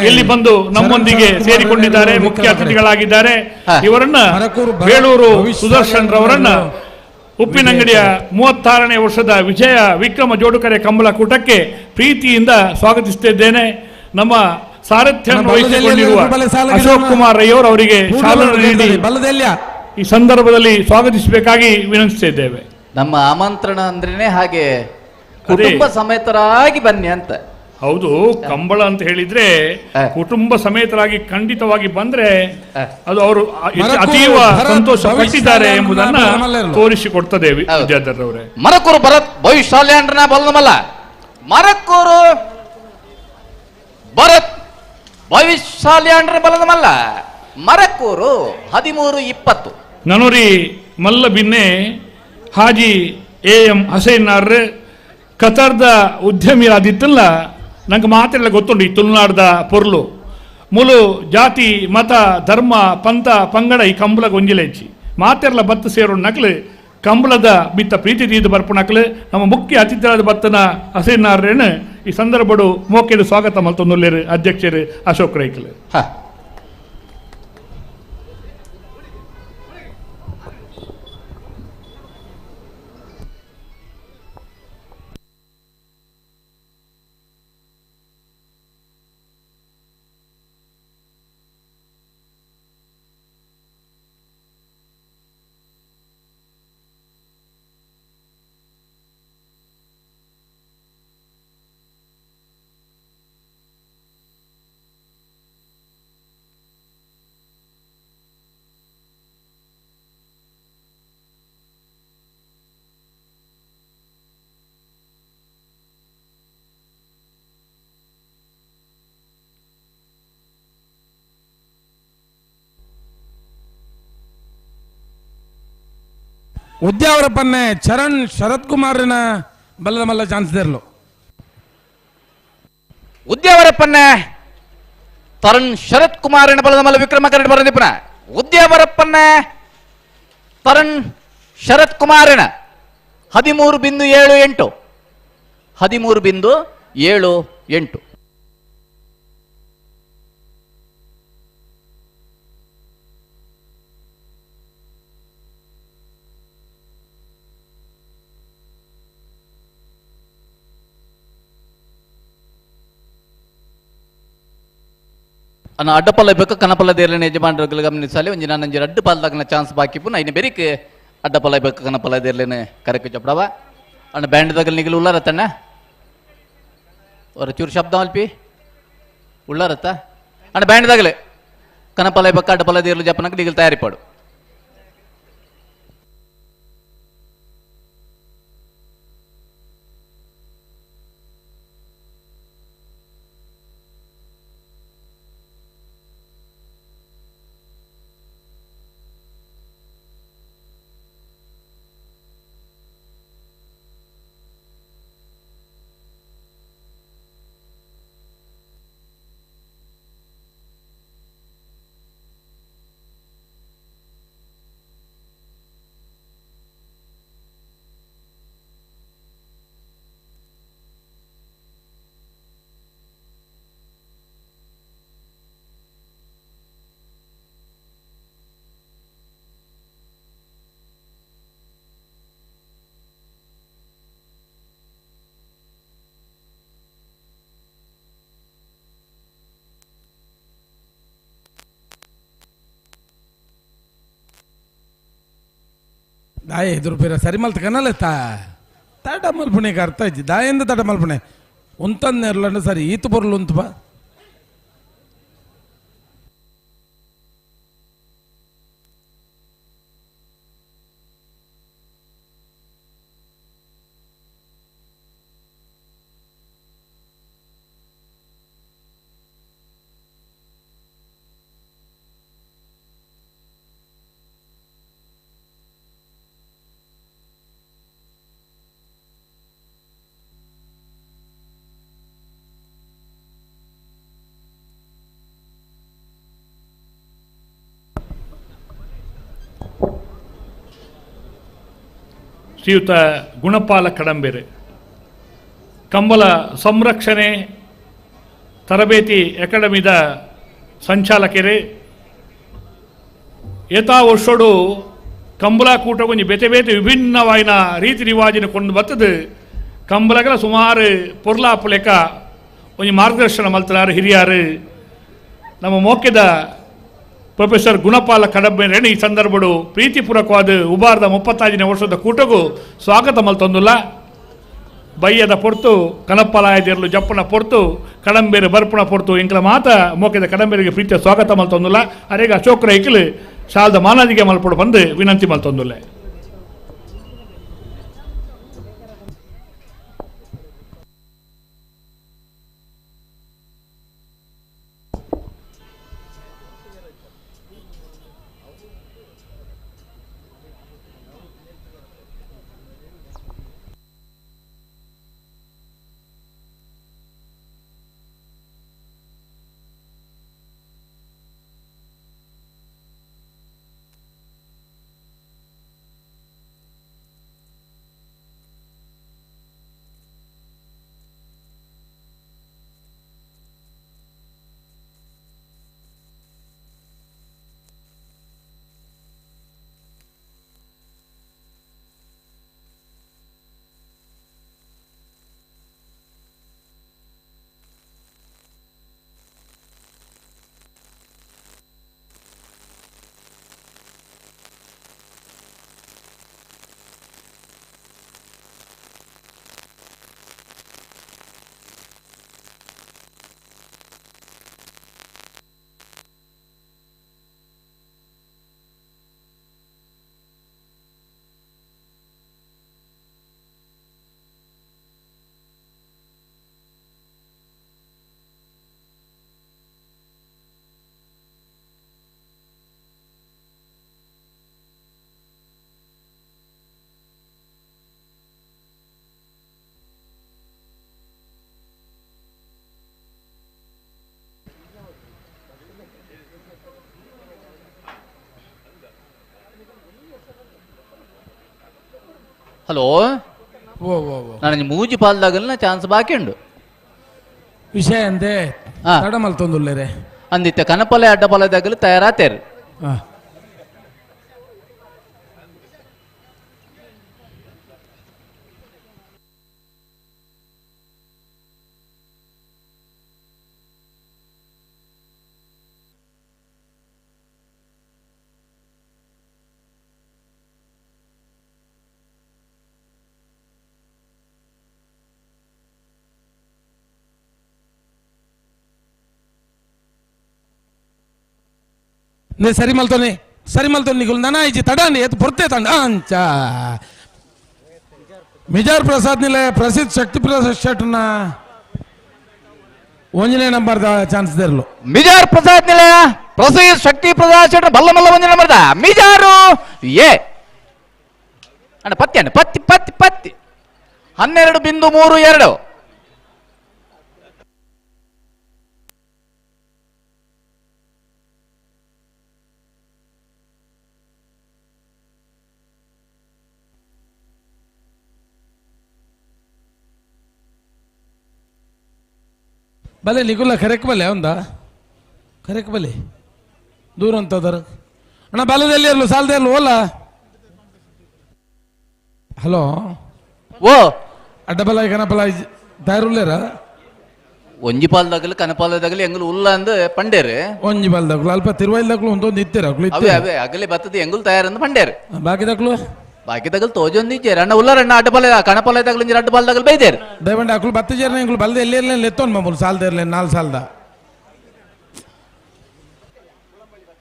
ಇಲ್ಲಿ ಬಂದು ನಮ್ಮೊಂದಿಗೆ ಸೇರಿಕೊಂಡಿದ್ದಾರೆ, ಮುಖ್ಯ ಅತಿಥಿಗಳಾಗಿದ್ದಾರೆ. ಇವರನ್ನ ಬೇಳೂರು ಸುದರ್ಶನ್ ರವರನ್ನ ಉಪ್ಪಿನಂಗಡಿಯ 36ನೇ ವರ್ಷದ ವಿಜಯ ವಿಕ್ರಮ ಜೋಡುಕರೆ ಕಂಬಳ ಕೂಟಕ್ಕೆ ಪ್ರೀತಿಯಿಂದ ಸ್ವಾಗತಿಸುತ್ತಿದ್ದೇನೆ. ನಮ್ಮ ಸಾರಥ್ಯವನ್ನು ವಹಿಸಿಕೊಂಡಿರುವ ಅಶೋಕ್ ಕುಮಾರ್ ರೈಯವರು ಅವರಿಗೆ ಶಾಲನ್ನು ನೀಡಿ ಈ ಸಂದರ್ಭದಲ್ಲಿ ಸ್ವಾಗತಿಸಬೇಕಾಗಿ ವಿನಂತಿಸುತ್ತಿದ್ದೇವೆ. ನಮ್ಮ ಆಮಂತ್ರಣ ಅಂದ್ರೇನೆ ಹಾಗೆ, ಕುಟುಂಬ ಸಮೇತರಾಗಿ ಬನ್ನಿ ಅಂತ. ಹೌದು, ಕಂಬಳ ಅಂತ ಹೇಳಿದ್ರೆ ಕುಟುಂಬ ಸಮೇತರಾಗಿ ಖಂಡಿತವಾಗಿ ಬಂದ್ರೆ ಅದು ಅವರು ಅತೀವ ಸಂತೋಷ ಪಟ್ಟಿದ್ದಾರೆ ಎಂಬುದನ್ನ ತೋರಿಸಿಕೊಡ್ತದೆ. ವಿದ್ಯಾಧರ್ ಅವರೇ, ಮರಕೂರು ಭರತ್ ಭವಿಷ್ಯಾಲ್ಯಾಂಡ್ರನ ಬಲ್ಲಮಲ್ಲ, ಮರಕೂರು ಭರತ್ ಭವಿಷ್ಯಾಲ್ಯಾಂಡ್ರ ಬಲದಮಲ್ಲ, ಮರಕೂರು 13:20. ನನೂರಿ ಮಲ್ಲ ಬಿನ್ನೆ ಹಾಜಿ ಎ ಎಂ ಹಸೈನಾರ್ ಕತಾರ್ದ ಉದ್ಯಮಿಯಾದಿತ್ತಲ್ಲ, ನಂಗೆ ಮಾತೆಲ್ಲ ಗೊತ್ತುಂಟು ಈ ತುಳುನಾಡ್ದ ಪೊರ್ಲು ಮುಲು ಜಾತಿ ಮತ ಧರ್ಮ ಪಂಥ ಪಂಗಡ ಈ ಕಂಬಳ ಗೊಂಜಿಲೆಚ್ಚಿ ಮಾತೆರ್ಲ ಬತ್ತು ಸೇರೋ ನಕ್ಲು ಕಂಬಳದ ಬಿತ್ತ ಪ್ರೀತಿ ತೀದು ಬರ್ಪು ನಕ್ಲು ನಮ್ಮ ಮುಖ್ಯ ಅತಿಥಿರಾದ ಬತ್ತನ ಹಸೈನಾರ್ರೇನು ಈ ಸಂದರ್ಭಡು ಮೋಕೆಡು ಸ್ವಾಗತ ಮಲ್ತೊಂದುಲ್ಲೇರು ಅಧ್ಯಕ್ಷರು ಅಶೋಕ್ ರೈಕ್ಲು. ಉದ್ಯಾವರಪ್ಪನ್ನೇ ಚರಣ್ ಶರತ್ ಕುಮಾರ್ನ ಬಲ್ಲದ ಮಲ್ಲ ಚಾನ್ಸ್ ದೇರ್ಲು. ಉದ್ಯಾವರಪ್ಪನ್ನೇ ತರುಣ್ ಶರತ್ ಕುಮಾರ್ ಬಲದ ಮಲ್ಲ ವಿಕ್ರಮ ಕರಡ್ ಬರಂದಿಪ್ಪನ. ಉದ್ಯಾವರಪ್ಪನ್ನೇ ತರುಣ್ ಶರತ್ ಕುಮಾರನ 13.78 13.78. ಅನ್ನ ಅಡ್ಡಪಲ್ಲ ಬೇಕು ಕನಪಲ್ಲ ದೇರ್ಲನೆ ಯಜಮಾನರುಗಳು ಗಮನಿಸಲಿ ಒಂಜಿ ನಾನಂಜಿ ಅಡ್ಡ ಪಾಲ್ದಾಗನ ಚಾನ್ಸ್ ಬಾಕಿ ಪುನ ಇನ್ನು ಬೆರಿಕ್ ಅಡ್ಡಪಲ್ಲ ಬೇಕು ಕನಪಲ್ಲ ದೇರ್ಲೇನೆ ಕರೆಕು ಚಪ್ಪಡವ. ಅಣ್ಣ ಬ್ಯಾಂಡ್ ದಗಲ್ ನಿಗಲು ಉಳ್ಳಾರತ್ತಣ್ಣ ಅವರ ಚೂರು ಶಬ್ದ ಅಲ್ಪಿ ಉಳ್ಳಾರತ್ತ ಅಣ್ಣ ಬ್ಯಾಂಡ್ ದಾಗಲೆ ಕನಪಲ್ಲ ಬೇಕು ಅಡ್ಡಪಲ್ಲ ದೇರ್ಲು ಜಪ್ಪನಕ್ಕೆ ನಿಗಲು ತಯಾರಿ ಪಾಡು. ದಾಯ ಎದುರು ಪೀರ ಸರಿ ಮಲ್ತ ಕನಲ್ಲ ತಡ ಮಲ್ಪುಣೆಗೆ ಅರ್ಥ ಇಜ್ಜಿ ದಾಯಿಂದ ತಡ ಮಲ್ಪುಣೆ ಉಂತಂದೇರ್ಲಂಡ ಸರಿ ಈತು ಬರಲು ಉಂತು ಬಾ. ಶ್ರೀಯುತ ಗುಣಪಾಲ ಕಡಂಬೆರೆ ಕಂಬಳ ಸಂರಕ್ಷಣೆ ತರಬೇತಿ ಅಕಾಡೆಮಿದ ಸಂಚಾಲಕರೇ, ಏತಾ ವರ್ಷೋಡು ಕಂಬಳ ಕೂಟ ಕೊಂಚ ಬೇತೆ ಬೇತೆ ವಿಭಿನ್ನವಾಯಿನ ರೀತಿ ರಿವಾಜಿನ ಕೊಂಡು ಬರ್ತದೆ. ಕಂಬಳಗಳ ಸುಮಾರು ಪೊರ್ಲಾಪು ಲೆಕ್ಕ ಒಂಜಿ ಮಾರ್ಗದರ್ಶನ ಮಲ್ತನಾರು ಹಿರಿಯಾರು ನಮ್ಮ ಮೋಕೆದ ಪ್ರೊಫೆಸರ್ ಗುಣಪಾಲ ಕಡಂಬೆರೆ ಈ ಸಂದರ್ಭಡು ಪ್ರೀತಿಪೂರ್ವಕವಾದ ಉಬಾರದ 35ನೇ ವರ್ಷದ ಕೂಟಗೂ ಸ್ವಾಗತ ಮಲ್ತೊಂದುಲ್ಲ. ಬಯ್ಯದ ಪೊರ್ತು ಕನಪ್ಪಲಾಯದಿರಲು ಜಪ್ಪನ ಪೊರ್ತು ಕಡಂಬೇರು ಬರ್ಪುಣ ಪೊರ್ತು ಇಂಕಲ ಮಾತ ಮೋಕೆದ ಕಡಂಬೇರಿಗೆ ಪ್ರೀತಿಯ ಸ್ವಾಗತ ಮಲ್ತೊಂದುಲ್ಲ. ಅರೇಗ ಅಶೋಕ್ ರೈಕಲ್ ಶಾಲದ ಮಾನಾದಿಗೆ ಮಲ್ಪಡು ಬಂದು ವಿನಂತಿ ಮಲ್ತೊಂದುಲ್ಲ. Hello ನಾನು ಮೂಜಿ ಪಾಲ್ದಾಗಲ್ನ ಚಾನ್ಸ್ ಬಾಕಿ ಉಂಡು. ವಿಷಯ ಅಂತೆ ತಡ ಮಲ್ತೊಂದುಲ್ಲೇರೆ ಅಂದಿತ್ತೆ ಕನಪಲೆ ಅಡ್ಡಪಲೆದಾಗಲು ತಯಾರಾತೇರು. నే సరి మల్తోనే సరి మల్తోని నీకు నానా ఇచ్చి తడాన్ని ఎత్తు పొడితే తండ అంచా మిజార్ ప్రసాద్ నిలే ప్రసిద్ధ శక్తి ప్రసాద్ షెట్న ಒಂಜನೇ ನಂಬರ್ ಚಾನ್ಸ್ ದೇರ್ಲು. ಮಿಜಾರ್ ಪ್ರಸಾದ್ ನಿಲಯ ಪ್ರಸಿದ್ಧ ಶಕ್ತಿ ಪ್ರಸಾದ್ ಶೆಟ್ಟ ಬಲ್ಲ ಮಲ್ಲ ಒಂಜನೇ ನಂಬರ್ ಮಿಜಾರು ಎ ಅಣ್ಣ ಪತ್ತಿ ಅಣ್ಣ ಪತ್ತಿ ಪತ್ತಿ ಪತ್ತಿ 12.32. ಬಲೆ ನಿಗುಲ್ಲ ಕರೆಕ್ ಬಲೆ ಒಂದ ಕರೆಕ್ ಬಲೆ ದೂರ ಅಂತದರ ಅಣ್ಣ ಬಲದಲ್ಲಿ ಇರಲು ಸಾಲದೆ ಇರಲು ಓಲ ಹಲೋ ಓ ಅಡ್ಡಬಲ ಕನಪಲ ತಯಾರುಲ್ಲೇರ ಒಂಜಿ ಪಾಲ್ದಾಗಲು ಕನಪಾಲದಾಗಲು ಎಂಗುಲು ಉಲ್ಲ ಅಂದ್ ಪಂಡೇರು ಒಂಜಿ ಪಾಲ್ದಾಗಲು ಅಲ್ಪ ತಿರುವೈಲ್ದಾಗಲು ಒಂದೊಂದು ಇತ್ತೀರ ಅವೇ ಅವೇ ಅಗಲೆ ಬತ್ತದ ಎಂಗುಲು ತಯಾರಂದು ಪಂಡೇರು ಬಾಕಿದಾಗ್ಲು ಬಾಕಿದಾಗಲು ತೋಜೊಂದು ಇಜ್ಜೇರು ಅಣ್ಣ ಉಲ್ಲಾರಣ್ಣ ಅಡ್ಡಬಲ ಕನಪಾಲದಾಗಲು ಇಂಜಿ ಅಡ್ಡ ಪಾಲ್ದಾಗಲು ಬೈದೇರು ದಯವಂಡ ಅಕ್ಲು ಬತ್ತ ಜೇರ್ನ ಎಂಗುಲು ಬಲ್ದ ಎಲ್ಲಿ ಇರ್ಲೇನು ಎತ್ತೋನ್ ಮಾಮೂಲು ಸಾಲದ ಇರ್ಲೇನು ನಾಲ್ ಸಾಲದ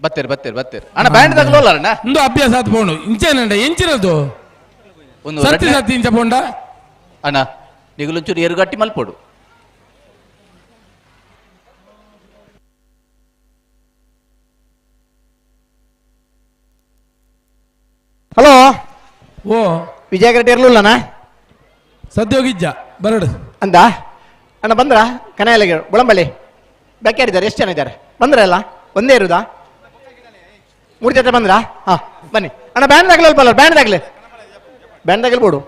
ಬತ್ತೇರು ಬತ್ತೇರು ಬತ್ತೇರು ಅಣ್ಣ ಬ್ಯಾಂಡ್ ದಾಗಲು ಉಲ್ಲಾರಣ್ಣ ಇಂದು ಅಭ್ಯಾಸ ಆತ್ ಪೋಣು ಇಂಚೇನಂಡ ಎಂಚಿನದು ಒಂದು ಸತ್ತಿ ಸತ್ತಿ ಇಂಚ ಪೋಂಡ ಅಣ್ಣ ನಿಗುಲೊಂಚೂರು ಎರುಗಟ್ಟಿ ಮಲ್ಪೋಡು. ಹಲೋ ಓ ವಿಜಯಗರ ಇರ್ಲಿಲ್ಲಣ್ಣ ಸದ್ಯೋಗಿಜ್ಜ ಬರಡು ಅಂದ ಅಣ್ಣ ಬಂದ್ರ ಕನಾಯಲಿಗೆ ಬುಳಂಬಳ್ಳಿ ಬೇಕ್ಯಾರಿದ್ದಾರೆ ಎಷ್ಟು ಜನ ಇದ್ದಾರೆ ಬಂದ್ರಲ್ಲ ಒಂದೇ ಇರುದಾ ಮೂರು ಜೊತೆ ಬಂದ್ರಾ ಹಾ ಬನ್ನಿ ಅಣ್ಣ ಬ್ಯಾಂಡ್ ದಾಗಲಿ ಅಲ್ಪ ಬ್ಯಾಂಡ್ ದಾಗಲಿ ಬ್ಯಾಂಡ್ ದಾಗಲಿ ಬೋಡು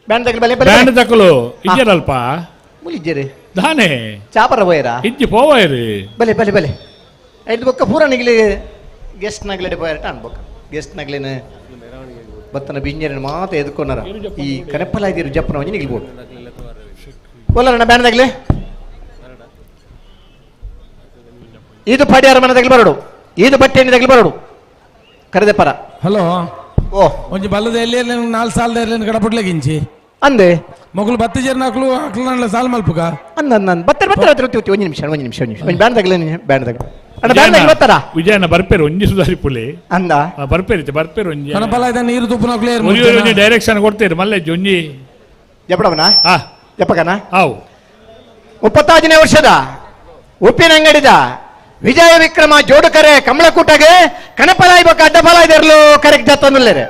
ಬ್ಯಾಂಡ್ ದಾಗಲಿ ಬನ್ನಿ ಬ್ಯಾಂಡ್ ದಾಕಲು ಇಜ್ಜರಲ್ಪ ಮುಲಿಜ್ಜರಿ ದಾನೆ ಚಾಪರ ಪೋಯರಾ ಇಜ್ಜಿ ಪೋವೈರಿ ಬಲೆ ಬಲೆ ಬಲೆ ಐದು ಬೊಕ್ಕ ಪೂರ ನಿಗಲಿ ಗೆಸ್ಟ್ ನಗಲೆಡೆ ಪೋಯರಟ ಅನ್ಬೊಕ್ಕ ಗೆಸ್ಟ್ ನಗಲೇನು ಬತ್ತನ ಬಿಂಜರನ ಮಾತ ಎದ್ಕೊನಾರ ಈ ಕನೆಪ್ಪಲಾಯ್ದಿರು ಜಪ್ಪನ ಒಂಜಿ ನಿಲ್ಬೋದು ಒಲ್ಲರಣ್ಣ ಬ್ಯಾಂಡ್ ದಾಗಲಿ ಇದು ಪಡಿಯಾರ ಮನೆ ತಗಲಿ ಬರಡು ಇದು ಬಟ್ಟೆ ಎಣ್ಣೆ ತಗಲಿ ಬರಡು ಕರೆದೆ ಪರ. ಹಲೋ ಓ ಒಂಜಿ ಬಲ್ಲದ ಎಲ್ಲಿ ನಾಲ್ ಸಾಲದ ಎಲ್ಲಿ ಗಡಪಡ್ಲೆ ಗಿಂಚಿ ಅಂದೆ ಮೊಗಲು ಬತ್ತಿ ಜೇರ್ನ ಹಾಕ್ಲು ಹಾಕ್ಲು ಸಾಲ್ ಮಲ್ಪುಗ ಅಂದ ಅಂದ ಬತ್ತರ ಬತ್ತರ ಹತ್ರ ಒಂಜಿ ನಿಮಿಷ ಒಂಜಿ ನಿಮಿಷ ಒಂಜಿ ನಿಮಿಷ ಒಂಜಿ ಬ್ಯಾಂಡ್ ತಗಲಿ ಬ್ಯಾಂಡ್ ತಗಲಿ ಅಣ್ಣ ಬ್ಯಾಂಡ್ ತಗಲಿ ಬತ್ತಾರ ವಿಜಯನ ಬರ್ಪೇರು ಒಂಜಿ ಸುಧಾರಿ ಪುಲಿ ಅಂದ ಬರ್ಪೇರಿ ಬರ್ಪೇರು ಒಂಜಿ ಕನಪಲ ಇದ ನೀರು ತುಪ್ಪು ಒಂಜಿ ಡೈರೆಕ್ಷನ್ ಕೊಡ್ತೀರಿ ಮಲ್ಲೆಜ್ಜಿ ಒಂಜಿ ಜಪಡವನ ಹಾ ಜಪಕನ ಹಾವು 35ನೇ ವರ್ಷದ ಉಪ್ಪಿನಂಗಡಿದ ವಿಜಯ ವಿಕ್ರಮ ಜೋಡುಕರೆ ಕಮಲಕೂಟಗೆ ಕನಪಲಾಯ್ ಬೊಕ್ಕ ಅಡ್ಡಫಲಾಯ್ ದೆರ್ಲು ಕರೆಕ್ಟ್ ಜತ್ತೊಂದುಲ್ಲೇರೆ.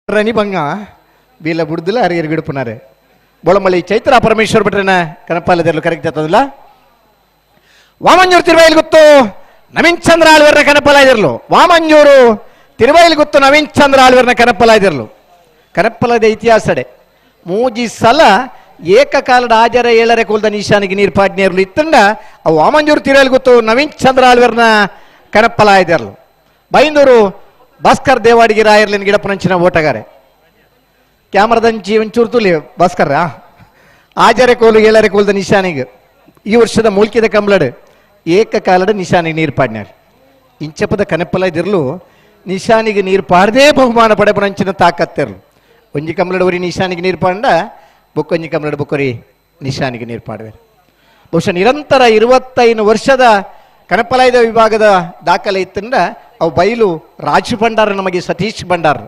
ರನಿ ಬಂಗ ಬೀಲ ಬುಡ್ದಿಲ್ಲ ಹರಿಯರ್ ಗಿಡಪುನಾರೆ ಬೊಳಮಳಿ ಚೈತ್ರ ಪರಮೇಶ್ವರ ಭಟ್ರನ ಕನಪಾಲದಲ್ಲೂ ಕರೆಕ್ಟ್ ಆಗ್ತದಲ್ಲ. ವಾಮಂಜೂರು ತಿರುವೈಲ್ ಗುತ್ತು ನವೀನ್ ಚಂದ್ರ ಆಳ್ವರ್ನ ಕನಪಲಾಯ್ದಿರ್ಲು. ವಾಮಂಜೂರು ತಿರುವೈಲ್ ಗುತ್ತು ನವೀನ್ ಚಂದ್ರ ಆಳ್ವರ್ನ ಕನಪಲಾಯ್ದಿರ್ಲು. ಕನಪಲದ ಇತಿಹಾಸಡೆ ಮೂಜಿ ಸಲ ಏಕಕಾಲದ ಆಜರ ಏಳರೆ ಕೂಲ್ದ ನಿಶಾನಿಗೆ ನೀರು ಪಾಡ್ನೇರ್ಲು ಇತ್ತಂಡ ಅವು ವಾಮಂಜೂರು ತಿರುವೈಲ್ ಗುತ್ತು ನವೀನ್ ಚಂದ್ರ ಆಳ್ವರ್ನ ಕನಪಲಾಯ್ದಿರ್ಲು. ಬೈಂದೂರು ಭಾಸ್ಕರ್ ದೇವಾಡಿಗೆ ರಾಯರ್ಲಿನ ಗಿಡಪ್ಪನಂಚಿನ ಓಟಗಾರೆ ಕ್ಯಾಮ್ರಾದಂಚಿ ಒಂಚೂರು ತುಲಿ ಭಾಸ್ಕರ್. ಆಜರೆ ಕೋಲು ಏಳರೆ ಕೋಲ್ದ ನಿಶಾನಿಗೆ ಈ ವರ್ಷದ ಮೂಲ್ಕಿದ ಕಂಬಳಡು ಏಕಕಾಲದ ನಿಶಾನಿಗೆ ನೀರು ಪಾಡ್ನಾರು. ಇಂಚಪದ ಕನೆಪ್ಪಲ ಇದಿರ್ಲು ನಿಶಾನಿಗೆ ನೀರು ಪಾಡದೆ ಬಹುಮಾನ ಪಡೆಪುನಂಚಿನ ತಾಕತ್ತಿರ್ಲು. ಒಂಜಿ ಕಂಬಳಡು ಒರಿ ನಿಶಾನಿಗೆ ನೀರು ಪಾಂಡ ಬೊಕ್ಕೊಂಜಿ ಕಂಬಳಡು ಬೊಕ್ಕೊರಿ ನಿಶಾನಿಗೆ ನೀರು ಪಾಡುವರು. ಬಹುಶಃ ನಿರಂತರ 25 ವರ್ಷದ ಕನಪಲಾಯದ ವಿಭಾಗದ ದಾಖಲೆ ಇತ್ತಂದ ಅವು ಬೈಲು ರಾಜು ಭಂಡಾರ ನಮಗೆ ಸತೀಶ್ ಭಂಡಾರ್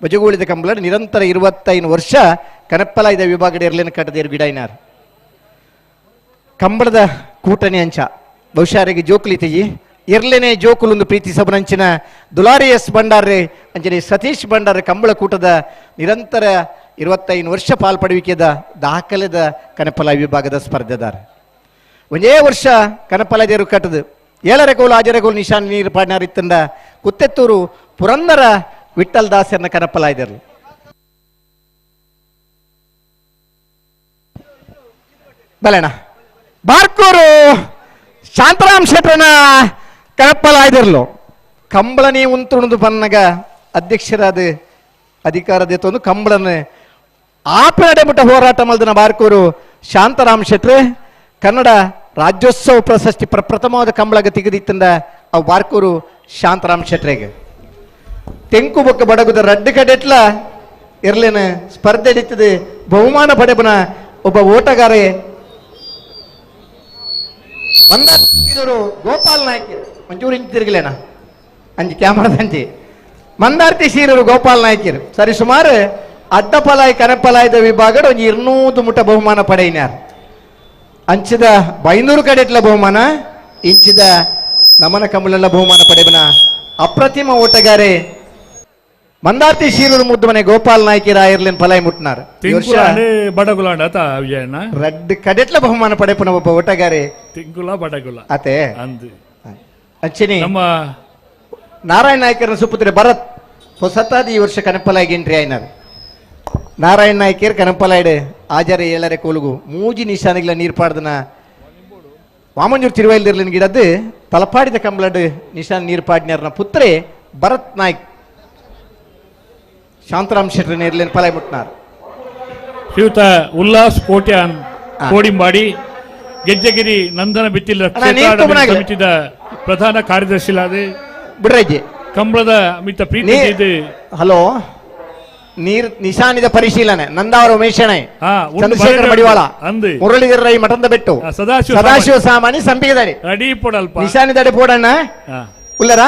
ಬಜಗೂಳಿದ ಕಂಬಳ ನಿರಂತರ 25 ವರ್ಷ ಕನಪಲಾಯದ ವಿಭಾಗದ ಇರ್ಲೇನು ಕಟ್ಟದೇರು ಗಿಡೈನಾರ್. ಕಂಬಳದ ಕೂಟನೆ ಅಂಚ ಬಹುಶಃ ಅವರಿಗೆ ಜೋಕುಲಿತೆಯಿ ಇರ್ಲೇನೆ ಜೋಕುಲೊಂದು ಪ್ರೀತಿ ಸಬನಂಚಿನ ದುಲಾರಿ ಎಸ್ ಭಂಡಾರ್ರೆ ಅಂಚನೆ ಸತೀಶ್ ಭಂಡಾರ ಕಂಬಳ ಕೂಟದ ನಿರಂತರ 25 ವರ್ಷ ಪಾಲ್ಪಡುವಿಕೆದ ದಾಖಲೆದ ಕನಪಲಾಯ ವಿಭಾಗದ ಸ್ಪರ್ಧೆದಾರ. ಒಂದೇ ವರ್ಷ ಕನಪಲಾಯದೇರು ಕಟ್ಟದು ಏಳರೆ ಕೋಲು ಆಜರೆ ಕೋಲು ನಿಶಾನ್ ನೀರು ಪಾಡ್ನಾರ್ ಇತ್ತಂದ ಕುತ್ತೆತ್ತೂರು ಪುರಂದರ ವಿಠಲ್ ದಾಸರನ್ನ ಕನಪಲಾಯದರು. ಬಲಣ ಬಾರ್ಕೂರು ಶಾಂತರಾಮ್ ಶೆಟ್ರನ ಕನಪಲಾಯದಿರ್ಲು. ಕಂಬಳನೇ ಉಂತುಣದು ಬನ್ನಗ ಅಧ್ಯಕ್ಷರಾದ ಅಧಿಕಾರದ ತಂದು ಕಂಬಳನ ಆಪನಡೆ ಮುಟ್ಟ ಹೋರಾಟ ಮಲ್ದನ ಬಾರ್ಕೂರು ಶಾಂತರಾಮ್ ಶೆಟ್ರೆ ಕನ್ನಡ ರಾಜ್ಯೋತ್ಸವ ಪ್ರಶಸ್ತಿ ಪ್ರಪ್ರಥಮವಾದ ಕಂಬಳಗ ತೆಗೆದಿತ್ತಂದ ಅವು ಬಾರ್ಕೂರು ಶಾಂತರಾಮ್ ಶೆಟ್ರೆಗೆ. ತೆಂಕು ಬೊಕ್ಕ ಬಡಗುದ ರಡ್ಡು ಕಡೆಟ್ಲ ಇರ್ಲೇನ ಸ್ಪರ್ಧೆ ಹಿಡಿತದೆ ಬಹುಮಾನ ಪಡೆಬನ ಒಬ್ಬ ಓಟಗಾರೆ ಮಂದಾರ್ತಿರು ಗೋಪಾಲ್ ನಾಯ್ಕ ಒಂಚೂರು ಇಂಚು ತಿರುಗಲೇನ ಅಂಜಿ ಕ್ಯಾಮರಾದ ಅಂಜಿ ಮಂದಾರ್ತಿ ಸೀರರು ಗೋಪಾಲ್ ನಾಯ್ಕರು ಸರಿ ಸುಮಾರು ಅಡ್ಡಪಲಾಯ್ ಕನಪಲಾಯದ ವಿಭಾಗದ ಒಂಜಿ 200 ಮುಟ್ಟ ಬಹುಮಾನ ಪಡೆಯಿನಾರ್. ಅಂಚಿದ ಬೈಂದೂರು ಕಡೆಟ್ಲ ಬಹುಮಾನ ಇಂಚಿದ ನಮನ ಕಂಬಳೆಲ್ಲ ಬಹುಮಾನ ಪಡೆಬನ ಅಪ್ರತಿಮ ಓಟಗಾರೆ ಮಂದಾರ್ತಿ ಶೀರೂರು ಮುದ್ದು ಮನೆ ಗೋಪಾಲ್ ನಾಯ್ಕಿ ರಾಯರ್ಲಿನ್ ಫಲಾಯ್ ಮುಟ್ನಾರ್. ಬಡಗುಲ ರಡ್ಡ್ ಕಡೆಟ್ಲ ಬಹುಮಾನ ಪಡೆಪುನ ಒಬ್ಬ ಓಟಗಾರೆ ತಿಂಕುಲ ಬಡಗುಲ ಅತೆ ಅಂಚಿನಿ ನಮ್ಮ ನಾರಾಯಣ ನಾಯ್ಕರನ ಸುಪುತ್ರೆ ಭರತ್ ಹೊಸತಾದ ಈ ವರ್ಷ ಕನಪಲಾಯಿಗೆ ಎಂಟ್ರಿ ಆಯ್ನಾರ್. ನಾರಾಯಣ ನಾಯ್ಕರ್ ಕನಪಲಾಯ್ಡು ಆಜಾರೆ ಏಳರೆ ಕೋಲುಗು ಮೂಜಿ ನಿಶಾನಿಗಳ ನೀರು ಪಾಡ್ದನ ವಾಮಂಜೂರು ತಿರುವೈಲ್ದಿರ್ಲಿನ ಗಿಡದ್ದು ತಲಪಾಡಿದ ಕಂಬಳಡ್ ನಿಶಾನ್ ನೀರು ಪಾಡ್ನಾರ್ನ ಪುತ್ರೆ ಭರತ್ ನಾಯ್ಕ್ ಶಾಂತರಾಮ್ ಶೆಟ್ಟರ್ ನೇರ್ಲಿನ ಪಲಾಯ್ ಮುಟ್ನಾರ್. ಶ್ರೀಯುತ ಉಲ್ಲಾಸ್ ಕೋಟ್ಯಾನ್ ಕೋಡಿಂಬಾಡಿ ಗೆಜ್ಜೆಗಿರಿ ನಂದನ ಬಿತ್ತಿಲ್ಲ ಸಮಿತಿದ ಪ್ರಧಾನ ಕಾರ್ಯದರ್ಶಿಲಾದ ಬಿಡ್ರಜ್ಜಿ ಕಂಬಳದ ಮಿತ್ತ ಪ್ರೀತಿ. ಹಲೋ ನೀರ್ ನಿಶಾನಿದ ಪರಿಶೀಲನೆ ನಂದಾವರ ಉಮೇಶಣೆ ಚಂದ್ರಶೇಖರ್ ಮಡಿವಾಳ ಮುರಳೀಧರ ರೈ ಮಠದ ಬೆಟ್ಟು ಸದಾಶಿವ ಸಾಮಾನಿ ಸಂಪಿಗೆದಾರಿ ರೆಡಿ ಪೋಡಲ್ಪ ನಿಶಾನಿದಡೆ ಪೋಡಣ್ಣ ಉಲ್ಲರ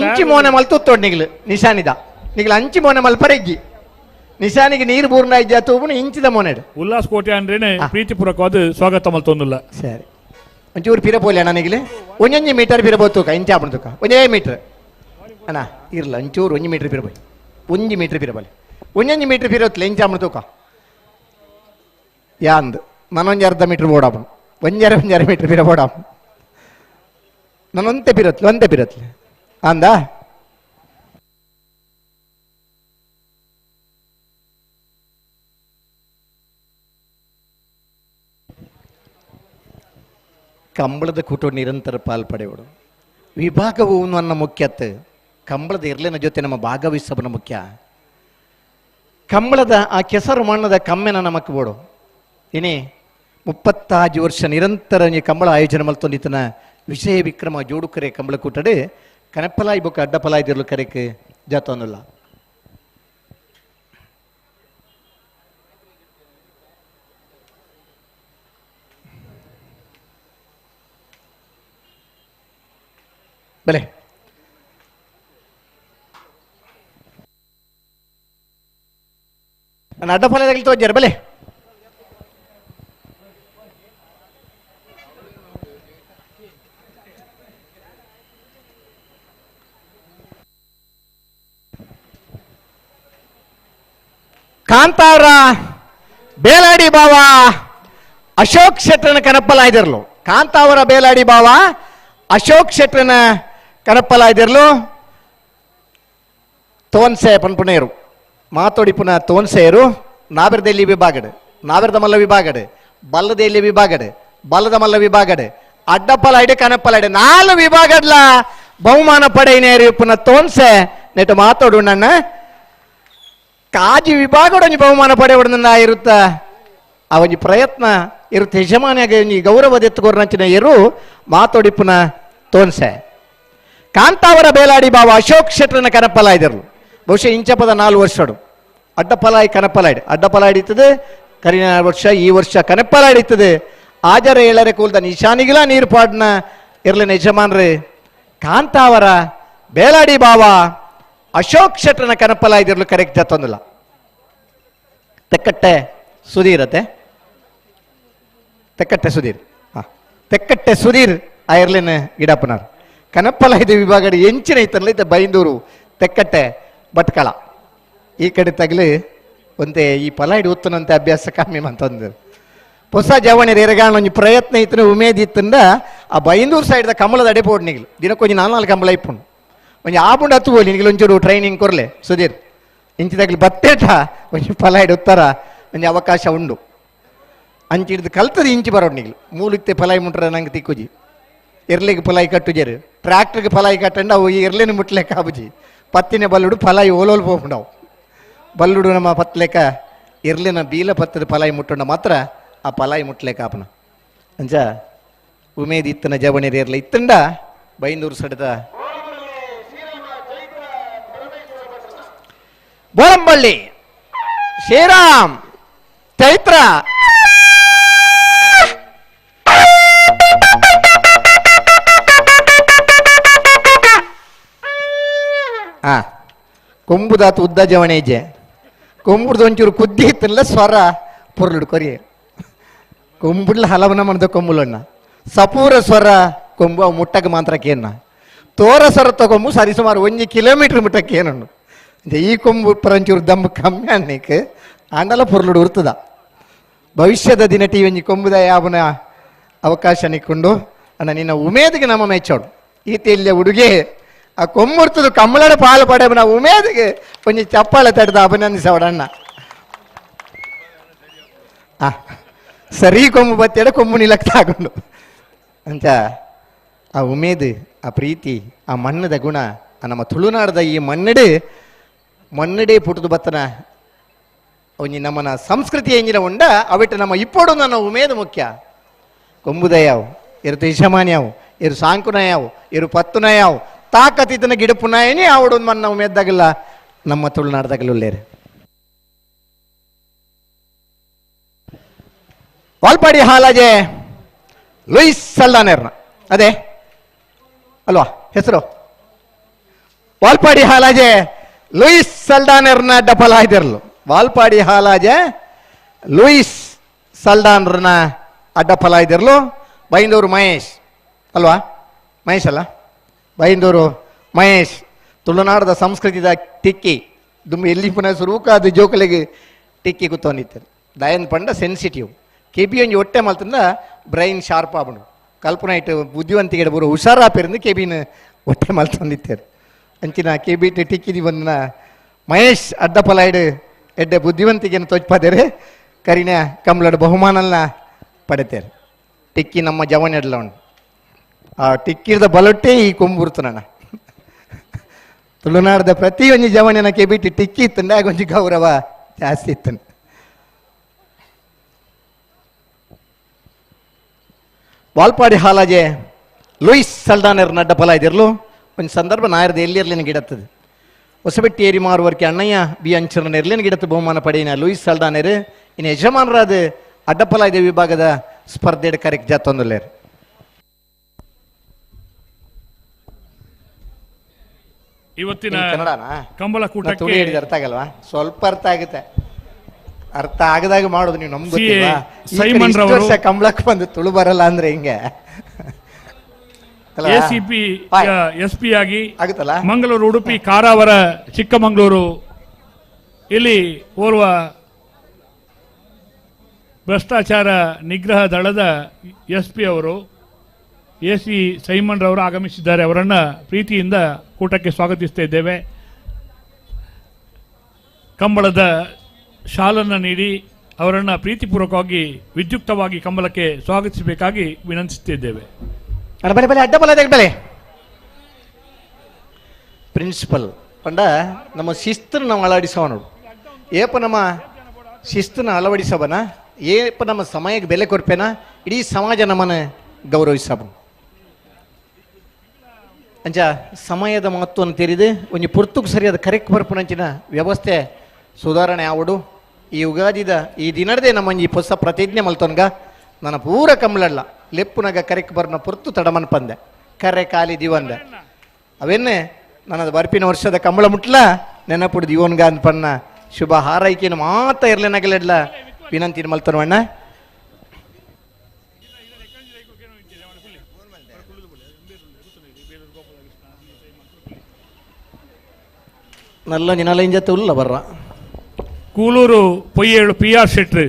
ಇಂಚಿ ಮೋನೆ ಮಲ್ತು ನಿಗ್ಲು ನಿಶಾನಿದ ನಿಗ್ಲು ಅಂಚಿ ಮೋನೆ ಮಲ್ಪರೆಗ್ಗಿ ನಿಶಾನಿಗೆ ನೀರು ಬೂರ್ನ ಇದ್ದ ತೂಬುನು ಇಂಚಿದ ಮೋನೆಡು. ಉಲ್ಲಾಸ್ ಕೋಟೆ ಅಂದ್ರೇನೆ ಪ್ರೀತಿಪೂರ್ವಕವಾದ ಸ್ವಾಗತ ಮಲ್ತೊಂದುಲ್ಲ. ಸರಿ ಒಂಚೂರು ಪಿರ ಪೋಲಿ ಅಣ್ಣ ನಿಗ್ಲು ಒಂಜೊಂಜಿ ಮೀಟರ್ ಪಿರ ತೂಕ ಇಂಚ ಆಪಣ ತೂಕ ಒಂಜೇ ಮೀಟರ್ ಅಣ್ಣ ಇರ್ಲ ಒಂಚೂರು ಒಂಜಿ ಮೀಟರ್ ಪಿರ ಬೋಯ್ ಒಂಜಿ ಮೀಟರ್ ಪಿರ ಬಲೆ ಒಂಜೊಂಜಿ ಮೀಟರ್ ಪಿರೋತ್ಲೆ ಇಂಚ ಆಪಣ ತೂಕ ಯಾಂದು ನಾನೊಂಜಿ ಅರ್ಧ ಮೀಟರ್ ಬೋಡಾಪಣ ಒಂಜರೆ ಒಂಜರೆ ಮೀಟರ್ ಪಿರ ಬೋಡಾಪ ನಾನೊಂತೆ ಪಿರತ್ಲೆ ಒಂತೆ ಪಿರತ್ಲೆ ಅಂದ. ಕಂಬಳದ ಕೂಟ ನಿರಂತರ ಪಾಲ್ಪಡೆಯೋಡು ವಿಭಾಗವು ನನ್ನ ಮುಖ್ಯತೆ ಕಂಬಳದ ಇರ್ಲಿನ ಜೊತೆ ನಮ್ಮ ಭಾಗವಹಿಸಬನ ಮುಖ್ಯ. ಕಂಬಳದ ಆ ಕೆಸರು ಮಣ್ಣದ ಕಮ್ಮೆನ ನಮಕ್ ಬೋಡು. ಇನಿ 35 ವರ್ಷ ನಿರಂತರ ಕಂಬಳ ಆಯೋಜನೆ ಮಲ್ತೊಂದಿತನ ವಿಷಯ ವಿಕ್ರಮ ಜೋಡುಕರೆ ಕಂಬಳ ಕೂಟಡೆ ಕನಪಲಾಯ್ ಬೊಕ್ಕ ಅಡ್ಡಪಲಾಯ್ದಿರ್ಲು ಕರೆಕ್ ಜಾತೊಂದುಲ್ಲ. ಬಲೆ ನಾನು ಅಡ್ಡಫಲದಲ್ಲಿ ತೋಜಾರ ಬಲೆ ಕಾಂತಾರ ಬೇಲಾಡಿ ಬಾವ ಅಶೋಕ್ ಶೆಟ್ಟರನ ಕನಪ್ಪಲಾಯ್ದಿರ್ಲು. ಕಾಂತಾವರ ಬೇಲಾಡಿ ಬಾವ ಅಶೋಕ್ ಶೆಟ್ಟರನ ಕನಪ್ಪಲಾಯ್ದಿರ್ಲು. ತೋನ್ಸೆ ಪನ್ಪುಣೇರು ಮಾತೋಡಿಪುನ ತೋನ್ಸೆಯರು ನಾಬೆರ್ದೆಲ್ಲಿ ವಿಭಾಗಡು ನಾಬೆರ್ದ ಮಲ್ಲ ವಿಭಾಗಡು ಬಲ್ಲದೆಲ್ಲಿ ವಿಭಾಗಡು ಬಲ್ಲದ ಮಲ್ಲ ವಿಭಾಗಡು ಅಡ್ಡಪ್ಪಲಾಯ್ಡು ಕನಪ್ಪಲಾಯ್ಡು 4 ವಿಭಾಗಡ್ಲ ಬಹುಮಾನ ಪಡೆಯಿನೇರು ಪುನ ತೋನ್ಸೆ ನೆಟ್ಟು ಮಾತೋಡು ನನ್ನ ಕಾಜಿ ವಿಭಾಗಡೊಂಜಿ ಬಹುಮಾನ ಪಡೆಯೊಡನ ಇರುತ್ತ ಆ ಒಂಜಿ ಪ್ರಯತ್ನ ಇರು ಯಜಮಾನಿಯಾಗ ಒಂಜಿ ಗೌರವದ ಎತ್ತುಕೊರ್ನಂಚಿನ ಎರು ಮಾತೊಡಿಪುನ ತೋನ್ಸೆ. ಕಾಂತಾವರ ಬೇಲಾಡಿ ಬಾವ ಅಶೋಕ್ ಶೆಟ್ಟರನ ಕನಪಲಾಯ್ದರು. ಬಹುಶಃ ಇಂಚಪದ 4 ವರ್ಷಡು ಅಡ್ಡಪಲಾಯಿ ಕನಪಲಾಯ್ಡು ಅಡ್ಡಪಲಾಯ್ಡಿತ್ತದೆ. ಕರಿನ ವರ್ಷ ಈ ವರ್ಷ ಕನಪಲಾಯ್ಡಿತ್ತದೆ. ಆಜರ ಏಳರೆ ಕೂಲ್ದ ನಿಶಾನಿಗಿಲ ನೀರು ಪಾಡ್ನ ಇರ್ಲಿನ ಯಜಮಾನ್ರಿ ಕಾಂತಾವರ ಬೇಲಾಡಿ ಬಾವ ಅಶೋಕ್ ಶೆಟ್ಟರನ ಕನಪಲಾಯ್ದಿರ್ಲು ಕರೆಕ್ಟ್ ಜತ್ತೊಂದಿಲ್ಲ. ತೆಕ್ಕಟ್ಟೆ ಸುಧೀರತೆ ತೆಕ್ಕಟ್ಟೆ ಸುಧೀರ್, ಹಾಂ ತೆಕ್ಕಟ್ಟೆ ಸುಧೀರ್ ಆ ಇರ್ಲಿನ ಗಿಡಪ್ಪನಾರ್ ಕನಪ್ಪಲಾಯ್ದ ವಿಭಾಗ ಎಂಚಿನ ಐತಲ್ಲ ಇತ್ತ ಬೈಂದೂರು ತೆಕ್ಕಟ್ಟೆ ಭಟ್ಕಳ ಈ ಕಡೆ ತಗಲಿ ಒಂತೆ ಈ ಪಲಾಯ್ಡ್ ಉತ್ತನಂತೆ ಅಭ್ಯಾಸ ಕಮ್ಮಿ ಅಂತಂದ್ರೆ ಹೊಸ ಜವಣಿ ರೇರಗಾಣ ಒಂಜಿ ಪ್ರಯತ್ನ ಇತ್ತನ ಉಮೇದ್ ಇತ್ತಂದ ಆ ಬೈಂದೂರು ಸೈಡ್ದ ಕಮಲದ ಅಡೆ ಪೋಡ್ ನಿಗ್ಲು ದಿನಕ್ಕೊಂಜಿ 4 ಕಮಲ ಇಪ್ಪುಂಡು ಒಂಜಿ ಆಪುಂಡು ಹತ್ತು ಬೋಲಿ ನಿಗ್ಲು ಒಂಚೂರು ಟ್ರೈನಿಂಗ್ ಕೊರ್ಲೆ ಸುಧೀರ್ ಇಂಚಿ ತಗಲಿ ಬತ್ತೇಟ ಒಂಜಿ ಪಲಾಯ್ಡ್ ಉತ್ತರ ಒಂಜಿ ಅವಕಾಶ ಉಂಡು ಅಂಚಿಡ್ದು ಕಲ್ತದ ಇಂಚಿ ಬರೋಡು ನಿಗ್ಲು ಮೂಲಕ್ಕೆ ಪಲಾಯ್ ಮುಂಟ್ರ ನಂಗೆ ತಿಕ್ಕುಜಿ ಎರ್ಲಿಗೆ ಪಲಾಯಿ ಕಟ್ಟುಜೇರು ಟ್ರ್ಯಾಕ್ಟರ್ಗೆ ಪಲಾಯಿ ಕಟ್ಟಂಡು ಅವು ಈ ಎರ್ಲಿನ ಮುಟ್ಲೆಕ್ಕ ಆಬುಜಿ ಪತ್ತಿನ ಬಲ್ಲುಡು ಪಲಾಯಿ ಓಲೋಲ್ ಪೋಪುಂಡವು ಬಲ್ಲುಡು ನಮ್ಮ ಪತ್ಲೆಕ ಎರ್ಲಿನ ಬೀಲ ಪತ್ತದ ಪಲಾಯಿ ಮುಟ್ಟುಂಡ ಮಾತ್ರ ಆ ಪಲಾಯಿ ಮುಟ್ಲೆಕ್ಕ ಆಪನ ಅಂಚ ಉಮೇದ್ ಇತ್ತನ ಜವಣಿರು ಎರ್ಲ ಇತ್ತಂಡ ಬೈಂದೂರು ಸಡದ ಬೋರಂಬಳ್ಳಿ ಶ್ರೀರಾಮ್ ಚೈತ್ರ ಆ ಕೊಂಬುದಾತು ಉದ್ದ ಜವಣೆ ಇಜ್ಜೆ ಕೊಂಬುಡ್ದು ಒಂಚೂರು ಕುದ್ದಿ ಇತ್ತಲ್ಲ ಸ್ವರ ಪೊರ್ಲುಡು ಕೊರಿಯೆ ಕೊಂಬುಡ್ಲ ಹಲವನ ಮನದ ಕೊಂಬುಲಣ್ಣ ಸಪೂರ ಸ್ವರ ಕೊಂಬು ಅವು ಮುಟ್ಟಕ್ಕೆ ಮಾತ್ರಕ್ಕೇನ ತೋರ ಸ್ವರ ತಗೊಂಬು ಸರಿ ಸುಮಾರು 1 ಕಿಲೋಮೀಟರ್ ಮುಟ್ಟಕ್ಕೇನುಂಡು ಈ ಕೊಂಬು ಪರಂಚೂರು ದಮ್ಮು ಕಮ್ಮಿ ಅನ್ನಕ್ಕೆ ಆಂಡಲ ಪೊರ್ಲುಡು ಉರ್ತದ ಭವಿಷ್ಯದ ದಿನ ಟಿ ಒಂಜಿ ಕೊಂಬುದ ಯಾವನ ಅವಕಾಶ ನಿಕ್ಕೊಂಡು ಅಣ್ಣ ನಿನ್ನ ಉಮೇದಿಗೆ ನಮ್ಮ ಮೆಚ್ಚೋಡು ಈತ ಹುಡುಗೆ ಆ ಕೊಮ್ಮುರ್ತದು ಕಮ್ಮಳಡ ಪಾಲು ಪಡೆಯಬನ ಉಮೇದಿಗೆ ಒಂಜಿ ಚಪ್ಪಾಳೆ ತಡೆದ ಅಭಿನಂದಿಸವಡಣ್ಣ. ಆ ಸರಿ ಕೊಂಬು ಬತ್ತೇಡ ಕೊಂಬು ನಿಲಕ್ ತಾಗೊಂಡು ಅಂತ ಆ ಉಮೇದು ಆ ಪ್ರೀತಿ ಆ ಮಣ್ಣದ ಗುಣ ಆ ನಮ್ಮ ತುಳುನಾಡದ ಈ ಮಣ್ಣಡೆ ಮಣ್ಣಡೆ ಪುಟ್ಟದು ಬತ್ತನ ಒಂಜಿ ನಮ್ಮನ ಸಂಸ್ಕೃತಿ ಎಂಜಿನ ಉಂಡ ಅವಿಟ್ಟು ನಮ್ಮ ಇಪ್ಪೋಡು ನನ್ನ ಉಮೇದು ಮುಖ್ಯ. ಕೊಂಬುದಯಾವು ಇರು ಯಜಮಾನ್ಯಾವು ಇರು ಸಾಂಕುನಯಾವು ಇರು ಪತ್ತುನಯಾವು ತಾಕತ್ತಿದ್ದನ ಗಿಡಪುನಾಯನಿ ಆವಡು ಮನ್ನ ಉಮೇದ್ದಾಗಲ್ಲ ನಮ್ಮ ತುಳುನಾಡ್ದಾಗಲುಳ್ಳೇರು. ವಾಲ್ಪಾಡಿ ಹಾಲಾಜೆ ಲೂಯಿಸ್ ಸಲ್ದಾನೇರ್ನ ಅದೇ ಅಲ್ವಾ ಹೆಸರು? ವಾಲ್ಪಾಡಿ ಹಾಲಾಜೆ ಲೂಯಿಸ್ ಸಲ್ದಾನೇರ್ನ ಡಬಲ್ ಆಯ್ದಿರಲು ವಾಲ್ಪಾಡಿ ಹಾಲಾಜೆ ಲೂಯಿಸ್ ಸಲ್ದಾನ್ರನ್ನ ಅಡ್ಡಫಲ ಇದ್ದಿರಲು ಬೈಂದೂರು ಮಹೇಶ್ ಅಲ್ವಾ? ಮಹೇಶ್ ಅಲ್ಲ, ಬೈಂದೂರು ಮಹೇಶ್ ತುಳುನಾಡದ ಸಂಸ್ಕೃತಿದ ಟಿಕ್ಕಿ ದುಂಬು ಎಲ್ಲಿ ಪುನಃ ಸುರೂಕಾದ ಜೋಕಲಿಗೆ ಟಿಕ್ಕಿ ಕೂತವನಿತ್ತಾರೆ ದಯನ್ ಪಂಡ ಸೆನ್ಸಿಟಿವ್ ಕೆಬಿ ಒಂಜಿ ಹೊಟ್ಟೆ ಮಲ್ತಂದ ಬ್ರೈನ್ ಶಾರ್ಪ್ ಆಬುಂಡು ಕಲ್ಪನಾ ಇಟ್ಟು ಬುದ್ಧಿವಂತಿಗೆ ಬರೋ ಹುಷಾರಾಪಿರಂದು ಕೆಬಿನ ಹೊಟ್ಟೆ ಮಲ್ತೊಂದಿತ್ತಾರೆ ಅಂಚಿನ ಕೆಬಿ ಟಿಕ್ಕಿದಿ ಬಂದನ ಮಹೇಶ್ ಅಡ್ಡಪಲಾಯ್ಡು ಎಡ್ಡೆ ಬುದ್ಧಿವಂತಿಗೆಯನ್ನು ತೋಚ್ಪಾದೇರೆ ಕರಿನ ಕಮ್ಲಡ್ ಬಹುಮಾನಲ್ಲ ಪಡೆತೇರೆ. ಟಿಕ್ಕಿ ನಮ್ಮ ಜವನ್ ಎಡ್ಲ ಉಂಡು ಆ ಟಿಕ್ಕಿರ್ದ ಬಲೊಟ್ಟೆ ಈ ಕೊಂಬುರ್ತನಣ್ಣ ತುಳುನಾಡದ ಪ್ರತಿಯೊಂದು ಜವನಿನ ಕೆಬಿಟಿ ಟಿಕ್ಕಿ ಇತ್ತಂಡ ಒಂಜಿ ಗೌರವ ಜಾಸ್ತಿ ಇತ್ತು. ವಾಲ್ಪಾಡಿ ಹಾಲಾಜೆ ಲೂಯಿಸ್ ಸಲ್ದಾನರ್ ನಡ್ಡ ಫಲ ಇದಿರ್ಲು ಒಂದು ಸಂದರ್ಭ ನಾಯರ್ದ ಎಲ್ಲಿರ್ಲಿನ ಗಿಡತ್ತದು ಹೊಸಬೆಟ್ಟಿ ಏರಿ ಮಾರುವರ್ಕೆ ಅಣ್ಣಯ್ಯ ಬಿ ಅಂಚರನ ಎರ್ಲಿನ ಗಿಡತ್ತು ಬಹುಮಾನ ಪಡೆಯಿನ ಲೂಯಿಸ್ ಸಲ್ದಾನರ್ ಇನ್ನು ಯಜಮಾನರಾದ ಅಡ್ಡಫಲ ಇದೆ ವಿಭಾಗದ ಸ್ಪರ್ಧೆ ಕರೆಕ್ಟ್ ಜಾತೊಂದುಲ್ಲೇರು. ಇವತ್ತಿನ ಕಂಬಳ ಕೂಟಕ್ಕೆ ಅರ್ಥ ಆಗಲ್ವಾ? ಸ್ವಲ್ಪ ಅರ್ಥ ಆಗುತ್ತೆ, ಅರ್ಥ ಆಗದಾಗ ಮಾಡೋದು ನೀವು ನಮ್ಗೆ ಗೊತ್ತಿಲ್ವಾ? ಸೈಮನ್ ರವರು ಕಂಬಳಕ್ಕೆ ಬಂದು ತುಳು ಬರಲ್ಲ ಅಂದ್ರೆ ಹಿಂಗೆ ಎಸಿಪಿ ಎಸ್ಪಿ ಆಗಿ ಆಗುತ್ತಲ್ಲ. ಮಂಗಳೂರು, ಉಡುಪಿ, ಕಾರಾವರ, ಚಿಕ್ಕಮಗಳೂರು ಇಲ್ಲಿ ಓರ್ವ ಭ್ರಷ್ಟಾಚಾರ ನಿಗ್ರಹ ದಳದ ಎಸ್ ಪಿ ಅವರು A C Simon ರವರು ಆಗಮಿಸಿದ್ದಾರೆ. ಅವರನ್ನು ಪ್ರೀತಿಯಿಂದ ಕೂಟಕ್ಕೆ ಸ್ವಾಗತಿಸ್ತಾ ಇದ್ದೇವೆ. ಕಂಬಳದ ಶಾಲನ್ನು ನೀಡಿ ಅವರನ್ನು ಪ್ರೀತಿಪೂರ್ವಕವಾಗಿ ವಿದ್ಯುಕ್ತವಾಗಿ ಕಂಬಳಕ್ಕೆ ಸ್ವಾಗತಿಸಬೇಕಾಗಿ ವಿನಂತಿಸುತ್ತಿದ್ದೇವೆ. ಬಲೆ ಬಲೆ ಅಡ್ಡ ಬಲ ಬಲೆ ಪ್ರಿನ್ಸಿಪಲ್ ಪಂಡ ನಮ್ಮ ಶಿಸ್ತನ್ನು ನಾವು ಅಳವಡಿಸೋಣ. ಏಪ ನಮ್ಮ ಶಿಸ್ತನ್ನು ಅಳವಡಿಸೋಬನ ಏಪ ನಮ್ಮ ಸಮಯಕ್ಕೆ ಬೆಲೆ ಕೊರ್ಪೇನ ಇಡೀ ಸಮಾಜ ನಮ್ಮನ್ನು ಗೌರವಿಸಬು. ಅಂಚ ಸಮಯದ ಮಹತ್ವವನ್ನು ತೆರಿದು ಒಂಜಿ ಪುರ್ತುಕ್ ಸರಿಯಾದ ಕರೆಕ್ಟ್ ಬರ್ಪುನಂಚಿನ ವ್ಯವಸ್ಥೆ ಸುಧಾರಣೆ ಆವಡು. ಈ ಯುಗಾದಿದ ಈ ದಿನದೇ ನಮ್ಮ ಈ ಹೊಸ ಪ್ರತಿಜ್ಞೆ ಮಲ್ತೊನ್ಗ ನನ್ನ ಪೂರ ಕಂಬಳಲ್ಲ ಲೆಪ್ಪುನಗ ಕರೆಕ್ ಬರ್ನ ಪುರ್ತು ತಡಮನ್ ಪಂದೆ ಕರೆ ಖಾಲಿ ದಿವಂದೆ ಅವೆನ್ನೇ ನನ್ನದು ಬರ್ಪಿನ ವರ್ಷದ ಕಂಬಳ ಮುಟ್ಲ ನೆನಪುಡು ದಿವನ್ಗ ಅನ್ಪನ್ನ ಶುಭ ಹಾರೈಕೆಯನ್ನು ಮಾತ ಇರ್ಲೇನಾಗಲಿಲ್ಲ ವಿನಂತಿ ಮಲ್ತನವಣ್ಣ. ನಲ್ಲ ನಿನಲ ಉಲ್ಲ ಬರ್ರ. ಕೂಲೂರು ಪೊಯ್ಯೇಳು ಪಿ ಆರ್ ಶೆಟ್ರು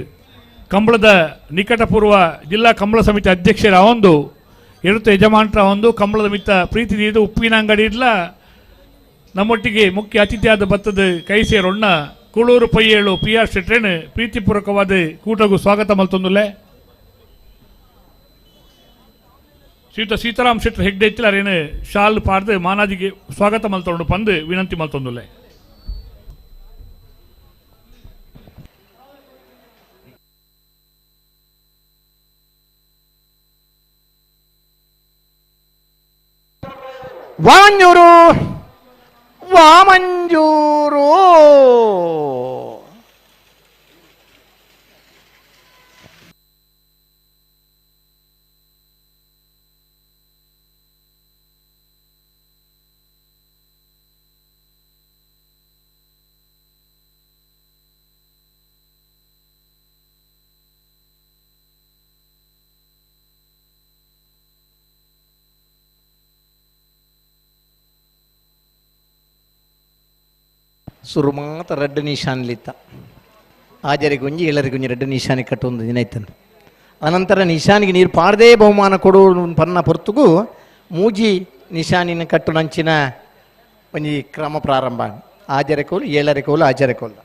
ಕಂಬಳದ ನಿಕಟಪೂರ್ವ ಜಿಲ್ಲಾ ಕಂಬಳ ಸಮಿತಿ ಅಧ್ಯಕ್ಷರ ಒಂದು ಎಡುತ್ತ ಯಜಮಾನರ ಒಂದು ಕಂಬಳದ ಮಿತ್ತ ಪ್ರೀತಿ ನೀಡು ಉಪ್ಪಿನ ಅಂಗಡಿ ಇಡ್ಲ ನಮ್ಮೊಟ್ಟಿಗೆ ಮುಖ್ಯ ಅತಿಥಿಯಾದ ಬತ್ತದ ಕೈ ಸೇರೊಣ್ಣ ಕೂಳೂರು ಪೊಯ್ಯೇಳು ಪಿ ಆರ್ ಶೆಟ್ರೇನು ಪ್ರೀತಿಪೂರ್ವಕವಾದ ಕೂಟಗೂ ಸ್ವಾಗತ ಮಲ್ತೊಂದುಲ್ಲೆ. ಶ್ರೀಯುತ ಸೀತಾರಾಮ್ ಶೆಟ್ರು ಹೆಗ್ಡೆ ಇತ್ತಿಲಾರೇನು ಶಾಲ್ ಪಾಡ್ದು ಮಾನಾಜಿಗೆ ಸ್ವಾಗತ ಮಲ್ತೊಂಡು ಪಂದು ವಿನಂತಿ ಮಲ್ತೊಂದುಲ್ಲೆ. ವಾಮಂಜೂರು ವಾಮಂಜೂರು ಸುರು ಮಾತ್ರ ರಡ್ಡು ನಿಶಾನ್ಲಿತ್ತ ಆಜರಿಗೊಂಜಿ ಏಳರಿಗೊಂಜಿ ರಡ್ಡು ನಿಶಾನಿ ಕಟ್ಟೊಂದು ದಿನ ಇತ್ತನು. ಅನಂತರ ನಿಶಾನಿಗೆ ನೀರು ಪಾಡದೇ ಬಹುಮಾನ ಕೊಡು ಪನ್ನ ಹೊರತುಗೂ ಮೂಜಿ ನಿಶಾನಿನ ಕಟ್ಟು ನಂಚಿನ ಒಂಜಿ ಕ್ರಮ ಪ್ರಾರಂಭ. ಆಜರೆ ಕೋಲು ಏಳರೆ ಕೋಲು ಆಜರೆ ಕೋಲು.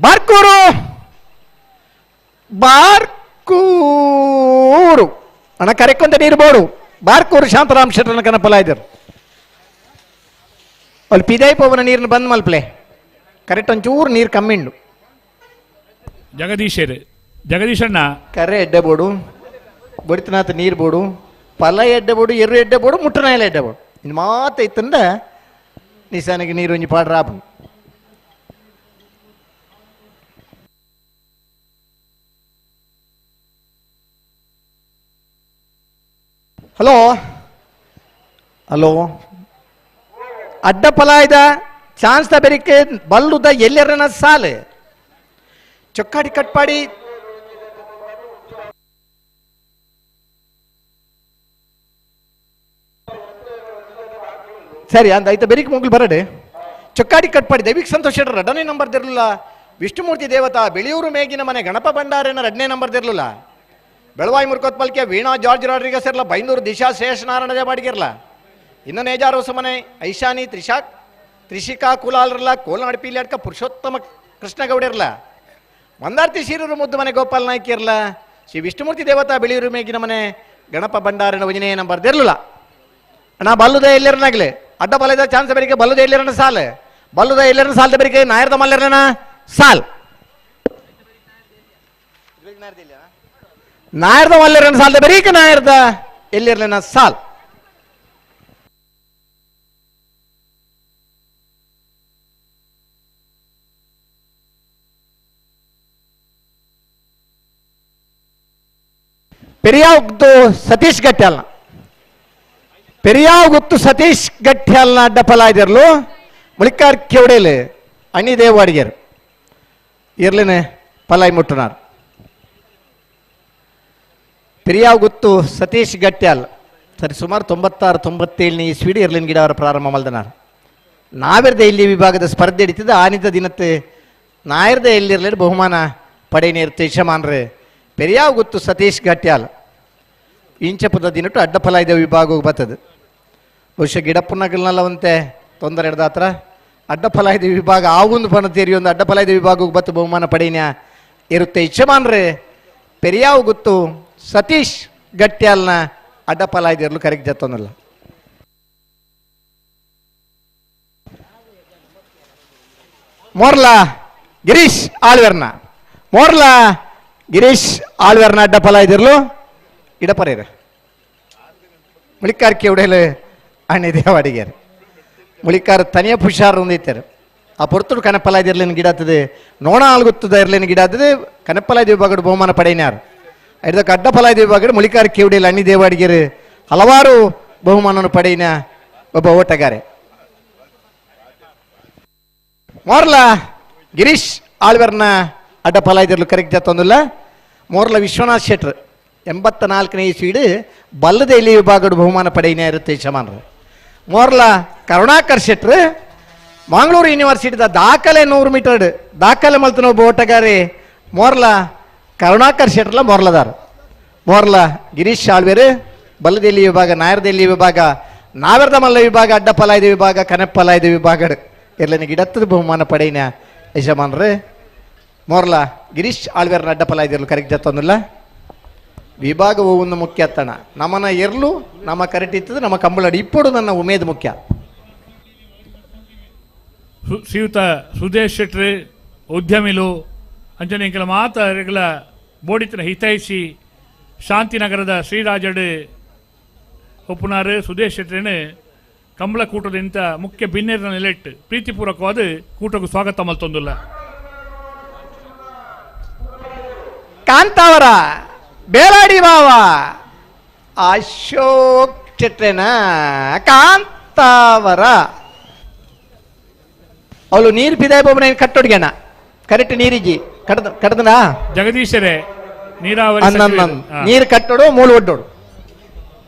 ಬಾರ್ಕೂರು ಬಾರ್ಕೂರು ಅಣ್ಣ ಕರೆಕೊಂತ ನೀರು ಬೋಡು. ಬಾರ್ಕೂರು ಶಾಂತರಾಮ್ ಶೆಟ್ಟರನ್ನ ಕನಪಲ ಇದ್ದರು ಅಲ್ಲಿ ಪಿದಾಯಿ ಪೋವನ ನೀರನ್ನು ಬಂದ್ ಮಲ್ಪ್ಲೆ ಕರೆಕ್ಟ್ ಒಂಚೂರು ನೀರು ಕಮ್ಮಿಂಡು. ಜಗದೀಶರು ಜಗದೀಶಣ್ಣ ಕರೆ ಎಡ್ಡೆ ಬೋಡು ಬಡಿತನಾಥ ನೀರು ಬೋಡು ಫಲ ಎಡ್ಡೆ ಬೋಡು ಎರ್ರು ಎಡ್ಡೆ ಬೋಡು ಮುಟ್ಟನಾಯಲ ಎಡ್ಡೆ ಬೋಡು ಇನ್ನು ಮಾತ ಇತ್ತಂದ ನಿಶಾನಿಗೆ ನೀರು ಒಂಜಿ ಪಾಡ್ರಾಪು. ಹಲೋ ಹಲೋ ಅಡ್ಡ ಫಲಾಯ್ದ ಚಾನ್ಸ್ ತ ಬೆರಿಕೆ ಬಲ್ಲುದ ಎಲ್ಲರನ ಸಾಲೆ ಚೊಕ್ಕಾಡಿ ಕಟ್ಪಾಡಿ ಸರಿ ಅಂದ ಐತ ಬೆರಿಕೆ ಮುಗ್ಲು ಬರಡೆ ಚೊಕ್ಕಾಡಿ ಕಟ್ಪಾಡಿ ದೈವಿಕ್ ಸಂತೋಷ್ ಶೆಟ್ಟರ್ ಎರಡನೇ ನಂಬರ್ ದಿರಲಿಲ್ಲ. ವಿಷ್ಣುಮೂರ್ತಿ ದೇವತಾ ಬೆಳೆಯೂರು ಮೇಗಿನ ಮನೆ ಗಣಪ ಭಂಡಾರನ ಎರಡನೇ ನಂಬರ್ ದಿರಲಿಲ್ಲ. ಬೆಳವಾಯಿ ಮುರ್ಕೋತ್ ಪಲ್ಕೆ ವೀಣಾ ಜಾರ್ಜ್ ರಾಡ್ರಿಗಸ್ ಇರಲ್ಲ. ಬೈಂದೂರು ದಿಶಾ ಶೇಷನಾರಾಯಣ ಬಾಡಿಗಿರಲ್ಲ. ಇನ್ನು ನೇಜಾರು ಸುಮನೆ ಐಶಾನಿ ತ್ರಿಶಾಕ್ ತ್ರಿಷಿಕಾ ಕುಲಾಲ್ರಲ್ಲ. ಕೋಲ್ನಾಡು ಪೀಲ್ಯಾಡ್ಕ ಪುರುಷೋತ್ತಮ ಕೃಷ್ಣಗೌಡ ಇರಲ್ಲ. ಮಂದಾರ್ತಿ ಶೀರೂರು ಮುದ್ದು ಮನೆ ಗೋಪಾಲ್ ನಾಯ್ಕ ಇರಲ್ಲ. ಶ್ರೀ ವಿಷ್ಣುಮೂರ್ತಿ ದೇವತಾ ಬೆಳೆಯೂರು ಮೇಗಿನ ಮನೆ ಗಣಪ ಭಂಡಾರನ ವಜನೆ ನಂಬರ್ ಇರಲಿಲ್ಲ. ಅಣ್ಣ ಬಲ್ಲುದ ಎಲ್ಲಿರನಾಗ್ಲಿ ಅಡ್ಡ ಬಲದ ಚಾನ್ಸ್ ಬೆರಿಕೆ ಬಲ್ಲುದ ಎಲ್ಲಿರನ ಸಾಲ್ ಬಲ್ಲುದ ಎಲ್ಲಿರನ ಸಾಲ್ ಬೆರಿಕೆ ನಾಯರ್ದ ಮಲ್ಲಿರನ ಸಾಲ್ ನಾಯರ್ದ ಮಲ್ಲಿರನ ಸಾಲ್ದ ಬೆರಿಕೆ ನಾಯರ್ದ ಎಲ್ಲಿರಲಿನ ಸಾಲ್. ಪೆರಿಯಾವ್ದು ಸತೀಶ್ ಗಟ್ಯಾಲ್ನ ಪೆರಿಯಾವ್ ಗೊತ್ತು ಸತೀಶ್ ಗಟ್ಯಾಲ್ನ ಅಡ್ಡ ಫಲ ಇದಿರ್ಲು ಮುಳಿಕಾರ್ ಕೆವಡೇಲಿ ಅಣಿದೇವ್ ಅಡಿಗೆರು ಇರ್ಲೇನೆ ಫಲಾಯಿ ಮುಟ್ಟುನಾರ್. ಪೆರಿಯಾವ್ ಗೊತ್ತು ಸತೀಶ್ ಗಟ್ಯಾಲ್ ಸರಿ ಸುಮಾರು 96 97 ಇಸ್ವಿಡಿ ಇರ್ಲಿನ ಗಿಡ ಅವರ ಪ್ರಾರಂಭ ಮಲ್ದನಾರ್. ನಾವಿರ್ದ ಇಲ್ಲಿ ವಿಭಾಗದ ಸ್ಪರ್ಧೆ ಹಿಡಿತದ ಆನಿತ ದಿನತ್ತೆ ನಾಯಿರ್ದ ಎಲ್ಲಿರ್ಲಿ ಬಹುಮಾನ ಪಡೆಯನೇರ್ತೆ ಯಜಮಾನ್ರೆ ಪೆರಿಯಾವ್ ಗೊತ್ತು ಸತೀಶ್ ಗಟ್ಯಾಲ್ ಇಂಚಪದ ದಿನಟ್ಟು ಅಡ್ಡ ಫಲ ಇದೆ ವಿಭಾಗ ಬರ್ತದೆ. ಬಹುಶಃ ಗಿಡಪ್ಪನಗಲ್ನಲ್ಲವಂತೆ ತೊಂದರೆ ಹಿಡ್ದ ಹತ್ರ ಅಡ್ಡಫಲಾಯ್ದ ವಿಭಾಗ ಆವೊಂದು ಪಣ ತೇರಿ ಒಂದು ಅಡ್ಡಫಲಾಯ್ದ ವಿಭಾಗಕ್ಕೆ ಬತ್ತು ಬಹುಮಾನ ಪಡೆಯ ಇರುತ್ತೆ ಯಜಮಾನ್ರೆ ಪೆರಿಯಾವು ಗೊತ್ತು ಸತೀಶ್ ಗಟ್ಟಿಯಾಲ್ನ ಅಡ್ಡಫಲಾಯ್ದಿರಲು ಕರೆಗೆ ಜತ್ತೊಂದಲ್ಲ. ಮೋರ್ಲಾ ಗಿರೀಶ್ ಆಳ್ವೆರ್ನ, ಮೋರ್ಲಾ ಗಿರೀಶ್ ಆಳ್ವೆರ್ನ ಅಡ್ಡಫಲಾಯ್ದಿರಲು ಇಡಪರೇರು ಮುಳಿಕಾರ್ಕೆ ಉಡೇಲು ಅಣ್ಣೆ ದೇವಾಡಿಗ್ಯಾರ ಮುಳಿಕಾರ ತನಿಯ ಹುಷಾರು ಹೊಂದಿತ್ತಾರೆ. ಆ ಪೊರ್ತುಡು ಕನಪಲಾಯ್ದಿರ್ಲೇನು ಗಿಡ ಆಗ್ತದೆ, ನೋಣ ಆಲ್ಗುತ್ತದ ಇರ್ಲೇನು ಗಿಡ ಆಗ್ತದೆ. ಕನಪಲಾಯ್ದ ವಿಭಾಗದ ಬಹುಮಾನ ಪಡೆಯನ್ಯಾರು ಇದಕ್ಕೆ ಅಡ್ಡಫಲಾಯ್ದ ವಿಭಾಗದ ಮುಳಿಕಾರ ಕೇವಡಿಯಲ್ಲಿ ಅಣ್ಣಿ ದೇವಾಡಿಗೆರು ಹಲವಾರು ಬಹುಮಾನವನ್ನು ಪಡೆಯಿನ ಒಬ್ಬ ಓಟಗಾರೆ. ಮೋರ್ಲಾ ಗಿರೀಶ್ ಆಳ್ವೆರ್ನ ಅಡ್ಡಫಲಾಯ್ದಿರ್ಲು ಕರೆಕ್ಟ್ ಜತ್ತೊಂದಿಲ್ಲ. ಮೋರ್ಲ ವಿಶ್ವನಾಥ್ ಶೆಟ್ರ್ 84ನೇ ಇಸ್ವೀಡು ಬಲ್ಲದ ಎಲ್ಲಿ ವಿಭಾಗದ ಬಹುಮಾನ ಪಡೆಯಿನ ಇರುತ್ತೆ ಯಜಮಾನರು. ಮೋರ್ಲಾ ಕರುಣಾಕರ್ ಶೆಟ್ರ್ ಮಂಗಳೂರು ಯೂನಿವರ್ಸಿಟಿದ ದಾಖಲೆ 100 ಮೀಟರ್ ದಾಖಲೆ ಮಲ್ತನ ಒಬ್ಬ ಓಟಗಾರಿ ಮೋರ್ಲಾ ಕರುಣಾಕರ್ ಶೆಟ್ರಲ ಮೋರ್ಲದಾರ್. ಮೋರ್ಲಾ ಗಿರೀಶ್ ಆಳ್ವೇರು ಬಲ್ಲದೆಲ್ಲಿ ವಿಭಾಗ, ನಾಯರ್ದೆಲ್ಲಿ ವಿಭಾಗ, ನಾವೆರ್ದ ಮಲ್ಲ ವಿಭಾಗ, ಅಡ್ಡಪಲಾಯ್ದ ವಿಭಾಗ, ಕನಪ್ಪಲಾಯ್ದ ವಿಭಾಗ ಎಲ್ಲನಿಗೆ ಗಿಡತ್ತದ ಬಹುಮಾನ ಪಡೆಯಿನ ಯಜಮಾನ್ರು. ಮೋರ್ಲಾ ಗಿರೀಶ್ ಆಳ್ವೇರ್ನ ಅಡ್ಡಪಲಾಯ್ದಿರಲು ಕರೆಕ್ಟ್ ಜತ್ತೊಂದಿಲ್ಲ. ವಿಭಾಗವು ಒಂದು ಮುಖ್ಯ ತಣ ನಮ್ಮನ ಎರ್ಲು ನಮ್ಮ ಕರೆಕ್ಟ್ ಇತ್ತದ ನಮ್ಮ ಕಂಬಳಡಿ ಇಪ್ಪಡು ನನ್ನ ಉಮೇದ್ ಮುಖ್ಯ. ಶ್ರೀಯುತ ಸುದೇಶ್ ಶೆಟ್ರಿ ಉದ್ಯಮಿಲು ಅಂಜನೆ ಕೆಲ ಮಾತ ರೆಗ್ಲ ಬೋಡಿತನ ಹಿತೈಷಿ ಶಾಂತಿನಗರದ ಶ್ರೀರಾಜಡು ಒಪ್ಪುನಾರು ಸುದೇಶ್ ಶೆಟ್ರಿನ ಕಂಬಳ ಕೂಟದಿಂದ ಮುಖ್ಯ ಬಿನ್ನೇರಿನ ನೆಲೆಟ್ಟು ಪ್ರೀತಿಪೂರ್ವಕವಾದ ಕೂಟಕ್ಕೂ ಸ್ವಾಗತ ಮಲ್ತೊಂದಿಲ್ಲ. ಕಾಂತಾವರ ಬೇಲಾಡಿ ಬಾವ ಅಶೋಕ್ ಶೆಟ್ರೇನ ಕಾಂತಾವರ ಅವಳು ನೀರು ಪಿದಾಯ ಬೊಬ್ಬನ ಕಟ್ಟೊಡ್ಗೆಣ ಕರೆಕ್ಟ್ ನೀರಿಜಿ ಕಡದ ಕಡದನಾ ಜಗದೀಶರೇ ನೀರಾವರಿ ನೀರು ಕಟ್ಟೋಡು ಮೂಳು ಒಡ್ಡೋಡು.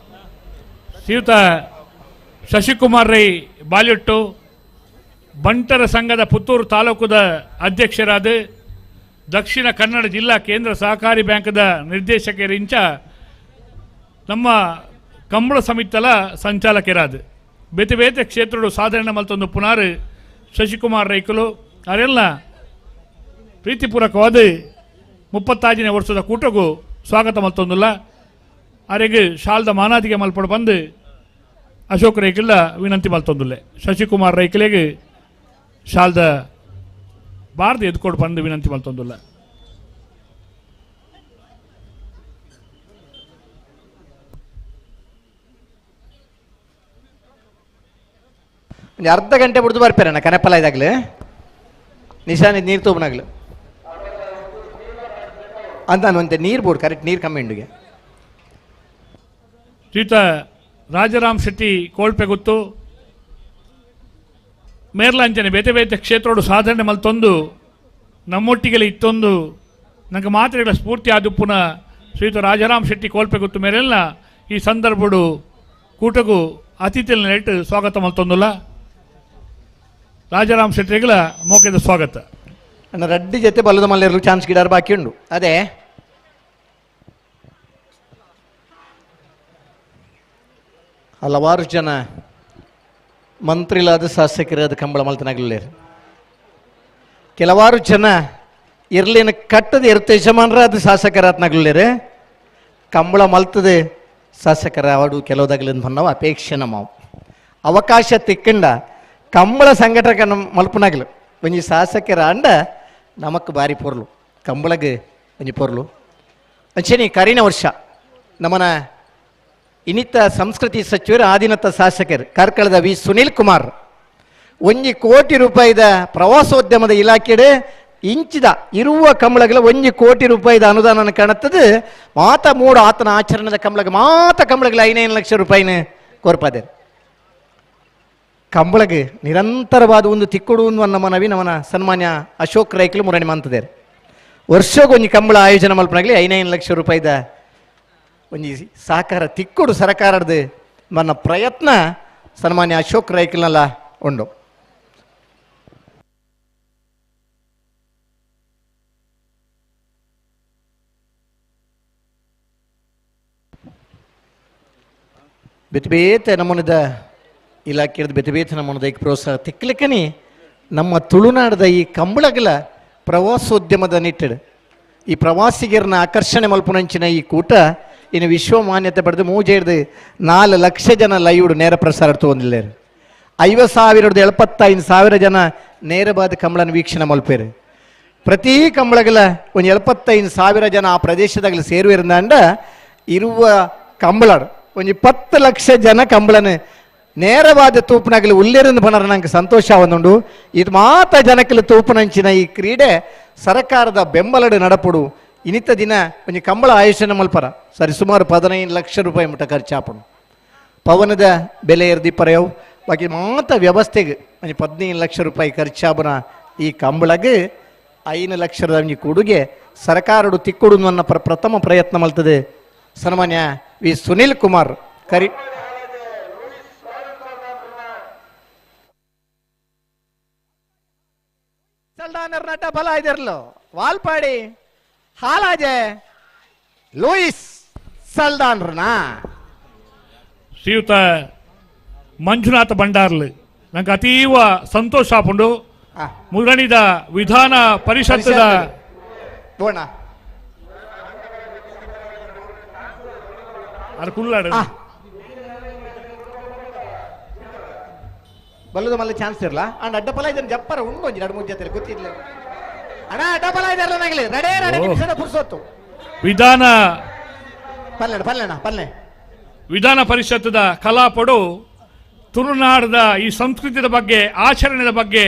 ಶ್ರೀಯುತ ಶಶಿಕುಮಾರ್ ರೈ ಬಾಲಿಟ್ಟು ಬಂಟರ ಸಂಘದ ಪುತ್ತೂರು ತಾಲೂಕುದ ಅಧ್ಯಕ್ಷರಾದ ದಕ್ಷಿಣ ಕನ್ನಡ ಜಿಲ್ಲಾ ಕೇಂದ್ರ ಸಹಕಾರಿ ಬ್ಯಾಂಕ್ದ ನಿರ್ದೇಶಕರಿಂಚ ನಮ್ಮ ಕಂಬಳ ಸಮಿತಲ ಸಂಚಾಲಕರಾದ ಬೇತೆ ಬೇತೆ ಕ್ಷೇತ್ರಡು ಸಾಧನೆ ಮಲ್ತೊಂದು ಪುನಾರು ಶಶಿಕುಮಾರ್ ರೈಕುಲು ಅವರೆಲ್ಲ ಪ್ರೀತಿಪೂರ್ವಕವಾದ 35ನೇ ವರ್ಷದ ಕೂಟಕ್ಕೂ ಸ್ವಾಗತ ಮಲ್ತೊಂದಿಲ್ಲ. ಅವರಿಗೆ ಶಾಲ್ದ ಮಾನಾದಿಗೆ ಮಲ್ಪಡು ಬಂದು ಅಶೋಕ್ ರೈಕುಲ ವಿನಂತಿ ಮಲ್ತೊಂದಿಲ್ಲ. ಶಶಿಕುಮಾರ್ ರೈಕುಲಿಗೆ ಶಾಲ್ದ ಭಾರತ ಎದ್ಕೊಡು ಬಂದು ವಿನಂತಿ ಮಲ್ತೊಂದಿಲ್ಲ. ಒಂದು ಅರ್ಧ ಗಂಟೆ ಬಿಡ್ದು ಬರ್ಪೇರಣ್ಣ ಕನಪಲ ಇದಾಗಲಿ ನಿಶಾನಿ ನೀರು ತೂಬನಾಗ್ಲು ಅಂತ ಒಂತೆ ನೀರು ಬೋಡು ಕರೆಕ್ಟ್ ನೀರು ಕಮ್ಮಿ ಉಂಡುಗೆ. ಶ್ರೀಯುತ ರಾಜಾರಾಮ್ ಶೆಟ್ಟಿ ಕೋಳ್ಪೆ ಗೊತ್ತು ಮೇರ್ಲಾಂಚನೆ ಬೇತೆ ಬೇತೆ ಕ್ಷೇತ್ರೋಡು ಸಾಧನೆ ಮಲ್ತೊಂದು ನಮ್ಮೊಟ್ಟಿಗೆಲ್ಲ ಇತ್ತೊಂದು ನಂಗೆ ಮಾತ್ರೆಗಳ ಸ್ಫೂರ್ತಿ ಆದುಪ್ಪುನ ಶ್ರೀಯುತ ರಾಜಾರಾಮ್ ಶೆಟ್ಟಿ ಕೋಲ್ಪೆ ಗೊತ್ತು ಮೇರೆಲ್ಲ ಈ ಸಂದರ್ಭಡು ಕೂಟಗೂ ಅತಿಥಿಗಳ ನೆಟ್ಟು ಸ್ವಾಗತ ಮಲ್ತೊಂದುಲ್ಲ. ರಾಜಾರಾಮ್ ಶೆಟ್ಟಿಗಳ ಮೋಕೆದ ಸ್ವಾಗತ. ನನ್ನ ರಡ್ಡಿ ಜೊತೆ ಬಲ್ಲದ ಮಲ್ಲೇರ್ಲು ಚಾನ್ಸ್ ಗಿಡಾರ್ ಬಾಕಿ ಉಂಡು. ಅದೇ ಹಲವಾರು ಜನ ಮಂತ್ರಿಲಾದ ಶಾಸಕರಾದ ಕಂಬಳ ಮಲ್ತನಾಗಲಿಲ್ಲ. ಕೆಲವಾರು ಜನ ಇರ್ಲಿನ ಕಟ್ಟದ ಇರುತ್ತೆ ಯಜಮಾನರ ಅದು ಶಾಸಕರಾತ್ನಾಗಲಿಲ್ಲ. ಕಂಬಳ ಮಲ್ತದೆ ಶಾಸಕರ ಅವಡು ಕೆಲವುದಾಗಲಿಂದ ನಾವು ಅಪೇಕ್ಷೆ ನಮ್ಮ ಅವಕಾಶ ತಿಕ್ಕಂಡ ಕಂಬಳ ಸಂಘಟಕ ನಮ್ಮ ಮಲ್ಪನಾಗಲು ಒಂಜಿ ಶಾಸಕರ ಅಂಡ ನಮಕ್ ಬಾರಿ ಪೊರ್ಲು ಕಂಬಳಗೆ ಒಂಜಿ ಪೊರ್ಲು. ಅಂಚೆನೆ ಕರಿನ ವರ್ಷ ನಮ್ಮನ ಇನ್ನಿತ ಸಂಸ್ಕೃತಿ ಸಚಿವರು ಆದಿನತ್ತ ಶಾಸಕರು ಕಾರ್ಕಳದ ವಿ ಸುನೀಲ್ ಕುಮಾರ್ 1 ಕೋಟಿ ರೂಪಾಯಿದ ಪ್ರವಾಸೋದ್ಯಮದ ಇಲಾಖೆಡೆ ಇಂಚಿದ ಇರುವ ಕಂಬಳಗಳ 1 ಕೋಟಿ ರೂಪಾಯಿದ ಅನುದಾನ ಕಾಣುತ್ತದೆ. ಮಾತ ಮೂಡು ಆತನ ಆಚರಣೆದ ಕಂಬಳಗ ಮಾತ ಕಂಬಳಗಳ 5 ಲಕ್ಷ ರೂಪಾಯಿನ ಕೋರ್ಪಾದೆ. ಕಂಬಳಗೆ ನಿರಂತರವಾದ ಒಂದು ತಿಕ್ಕುಡು ಅನ್ನೋ ಮನವಿ ನಮ್ಮನ ಸನ್ಮಾನ್ಯ ಅಶೋಕ್ ರೈಕ್ಲು ಮುರಣಿ ಮಂತದೇರು. ವರ್ಷಕ್ಕೊಂಜಿ ಕಂಬಳ ಆಯೋಜನೆ ಮಲ್ಪನಾಗಲಿ 5 ಲಕ್ಷ ರೂಪಾಯಿದ ಒಂಜಿ ಸಹಕಾರ ತಿಕ್ಕುಡು ಸರಕಾರದ ನನ್ನ ಪ್ರಯತ್ನ ಸನ್ಮಾನ್ಯ ಅಶೋಕ್ ರೈಕ್ಲಲ್ಲ ಉಂಡು. ಬೇತೆ ಬೇತೆ ನಮೂನದ ಇಲಾಖೆದ ಬೇತೆ ಬೇತೆ ನಮೂನದ ಈಗ ಪ್ರೋತ್ಸಾಹ ತಿಕ್ಕಲಿಕ್ಕನಿ ನಮ್ಮ ತುಳುನಾಡದ ಈ ಕಂಬಳಗಳ ಪ್ರವಾಸೋದ್ಯಮದ ನಿಟ್ಟಿಡು ಈ ಪ್ರವಾಸಿಗರನ್ನ ಆಕರ್ಷಣೆ ಮಲ್ಪುನಂಚಿನ ಈ ಕೂಟ ಇನ್ನು ವಿಶ್ವ ಮಾನ್ಯತೆ ಪಡೆದು ಮೂಜೇರ್ದು 4 ಲಕ್ಷ ಜನ ಲೈವ್ಡ್ ನೇರ ಪ್ರಸಾರ ತಗೊಂಡಿಲ್ಲೇರು. 50,000 75,000 ಜನ ನೇರವಾದ ಕಂಬಳನ ವೀಕ್ಷಣೆ ಮಲ್ಪೇರು. ಪ್ರತಿ ಕಂಬಳಗಳ ಒಂದು 75,000 ಜನ ಆ ಪ್ರದೇಶದಾಗಲಿ ಸೇರುವಿರಂದ ಇರುವ ಕಂಬಳರು ಒಂದು 10 ಲಕ್ಷ ಜನ ಕಂಬಳನ ನೇರವಾದ ತೂಪನಾಗಲಿ ಉಲ್ಲೇರಿಂದ ಬಣ್ಣರ ನಂಗೆ ಸಂತೋಷ ಒಂದುಂಡು. ಇದು ಮಾತ ಜನಕ್ಕಲ್ಲಿ ತೂಪನಂಚಿನ ಈ ಕ್ರೀಡೆ ಸರ್ಕಾರದ ಬೆಂಬಲಡು ನಡಪುಡು. ಇನ್ನಿತ ದಿನ ಒಂಜಿ ಕಂಬಳ ಆಯೋಜನೆ ಮಲ್ಪರ ಸರಿ ಸುಮಾರು 15 ಲಕ್ಷ ರೂಪಾಯಿ ಮುಟ್ಟ ಖರ್ಚಾಪಡು. ಪವನದ ಬೆಲೆ ಎರ್ದಿಪ್ಪರೆಯವು ಬಾಕಿ ಮಾತ ವ್ಯವಸ್ಥೆಗೆ ಒಂಜಿ 15 ಲಕ್ಷ ರೂಪಾಯಿ ಖರ್ಚಾಪುನ ಈ ಕಂಬಳಗೆ 5 ಲಕ್ಷದ ಒಂಜಿ ಕೊಡುಗೆ ಸರ್ಕಾರಡು ತಿಕ್ಕುಡು ನನ್ನ ಪ್ರಥಮ ಪ್ರಯತ್ನ ಮಲ್ತದೆ ಸನ್ಮಾನ್ಯ ವಿ ಸುನಿಲ್ ಕುಮಾರ್ ಕರಿ. ನಟ ಬಲ ಇದಿರ್ಲು ವಾಲ್ಪಾಡಿ ಹಾಲಾಜೆ ಲೂಯಿಸ್ ಸಲ್ದಾನ್ರನಾ ಶ್ರೀಯುತ ಮಂಜುನಾಥ ಭಂಡಾರ್ಲು ನಂಗೆ ಅತೀವ ಸಂತೋಷ ಆಪುಂಡು. ಮುರಣಿದ ವಿಧಾನ ಪರಿಷತ್ತದ ಬಲ್ಲದ ಮಲ್ಲ ಚಾನ್ಸ್ ಇರಲ್ಲ ಅಂಡ್ ಅಡ್ಡಪಲ ಇದನ್ನ ಜಪ್ಪರ ಉಂಡು ಒಂಜಿ ಎರಡು ಮೂರು ಜೊತೆ ಗೊತ್ತಿಲ್ಲ ಅಣ್ಣ. ಅಡ್ಡಪಲ ಇದಾರಲ್ಲ ನಾಗಲಿ ರಡೆ ರಡೆ ನಿಮಿಷದ ಪುರ್ಸೊತ್ತು. ವಿಧಾನ ಪಲ್ಲೆ ಪಲ್ಲೆಣ್ಣ ಪಲ್ಲೆ ವಿಧಾನ ಪರಿಷತ್ತದ ಕಲಾಪಡು ತುಳುನಾಡದ ಈ ಸಂಸ್ಕೃತಿಯ ಬಗ್ಗೆ, ಆಚರಣೆಯ ಬಗ್ಗೆ,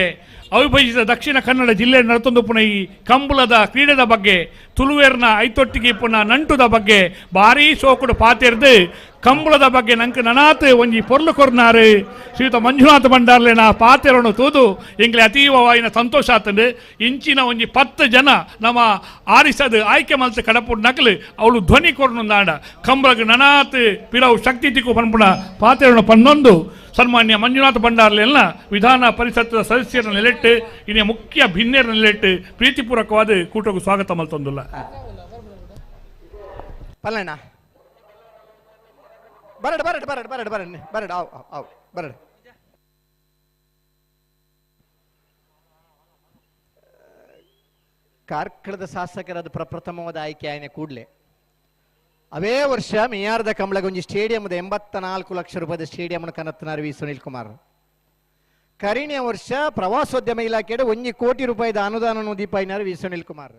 ಅವಿಭಜಿತ ದಕ್ಷಿಣ ಕನ್ನಡ ಜಿಲ್ಲೆ ನಡತೊಂದು ಪುನಃ ಈ ಕಂಬಳದ ಕ್ರೀಡೆದ ಬಗ್ಗೆ, ತುಳುವೇರ್ನ ಐತೊಟ್ಟಿಗೆ ಪುನಃ ನಂಟುದ ಬಗ್ಗೆ ಭಾರೀ ಶೋಕುಡು ಪಾತೆರ್ದು ಕಂಬಳದ ಬಗ್ಗೆ ನಂಗೆ ನನಾತ್ ಒಂಜಿ ಪೊರ್ಲು ಕೊರ್ನಾರು ಶ್ರೀಯುತ ಮಂಜುನಾಥ ಭಂಡಾರ್ಲೆನ ಪಾತೆರನ್ನು ತೂದು ಎಂಗ್ಲೆ ಅತೀವವಾಯಿನ ಸಂತೋಷ ಆತಂಡು. ಇಂಚಿನ ಒಂಜಿ 10 ಜನ ನಮ್ಮ ಆರಿಸದು ಆಯ್ಕೆ ಮಲ್ತ ಕಡಪುಡ್ ನಕಲು ಅವಳು ಧ್ವನಿ ಕೊರ್ನುಂದಾಂಡ ಕಂಬಳಗ್ ನನಾತ್ ಪಿರವು ಶಕ್ತಿ ತಿಕ್ಕು ಪನ್ಪುಣ ಪಾತೆರನ್ನು ಪನ್ನೊಂದು ಸನ್ಮಾನ್ಯ ಮಂಜುನಾಥ ಭಂಡಾರ್ಲೆಲ್ಲ ವಿಧಾನ ಪರಿಷತ್ ಸದಸ್ಯರ ನೆಲೆಟ್ಟು ಇನ್ನೇ ಮುಖ್ಯ ಭಿನ್ನೆರ ನೆಲೆಟ್ಟು ಪ್ರೀತಿಪೂರ್ವಕವಾದ ಕೂಟಕ್ಕೂ ಸ್ವಾಗತ ಮಲ್ತೊಂದುಲ್ಲ. ಪಲ್ಲಣ್ಣ ಬರಡ್ ಬರಡ್ ಬರಡ್ ಬರಡ್ ಬರಡ್ ಬರಡ್ ಆವ್ ಆವ್ ಬರಡ್. ಕಾರ್ಕಳದ ಶಾಸಕರಾದ ಪ್ರಪ್ರಥಮವಾದ ಆಯ್ಕೆ ಆಯ್ನೆ ಕೂಡಲೇ ಅವೇ ವರ್ಷ ಮಿಯಾರದ ಕಂಬಳಗೊಂಜಿ ಸ್ಟೇಡಿಯಂದ 84 ಲಕ್ಷ ರೂಪಾಯಿದ ಸ್ಟೇಡಿಯಂ ಕನತ್ನಾರ್ ವಿ ಸುನಿಲ್ ಕುಮಾರ್. ಕರಿಣಿಯ ವರ್ಷ ಪ್ರವಾಸೋದ್ಯಮ ಇಲಾಖೆಯ 1 ಕೋಟಿ ರೂಪಾಯಿದ ಅನುದಾನ ದೀಪಾಯಿನಾರ್ ವಿ ಸುನಿಲ್ ಕುಮಾರ್.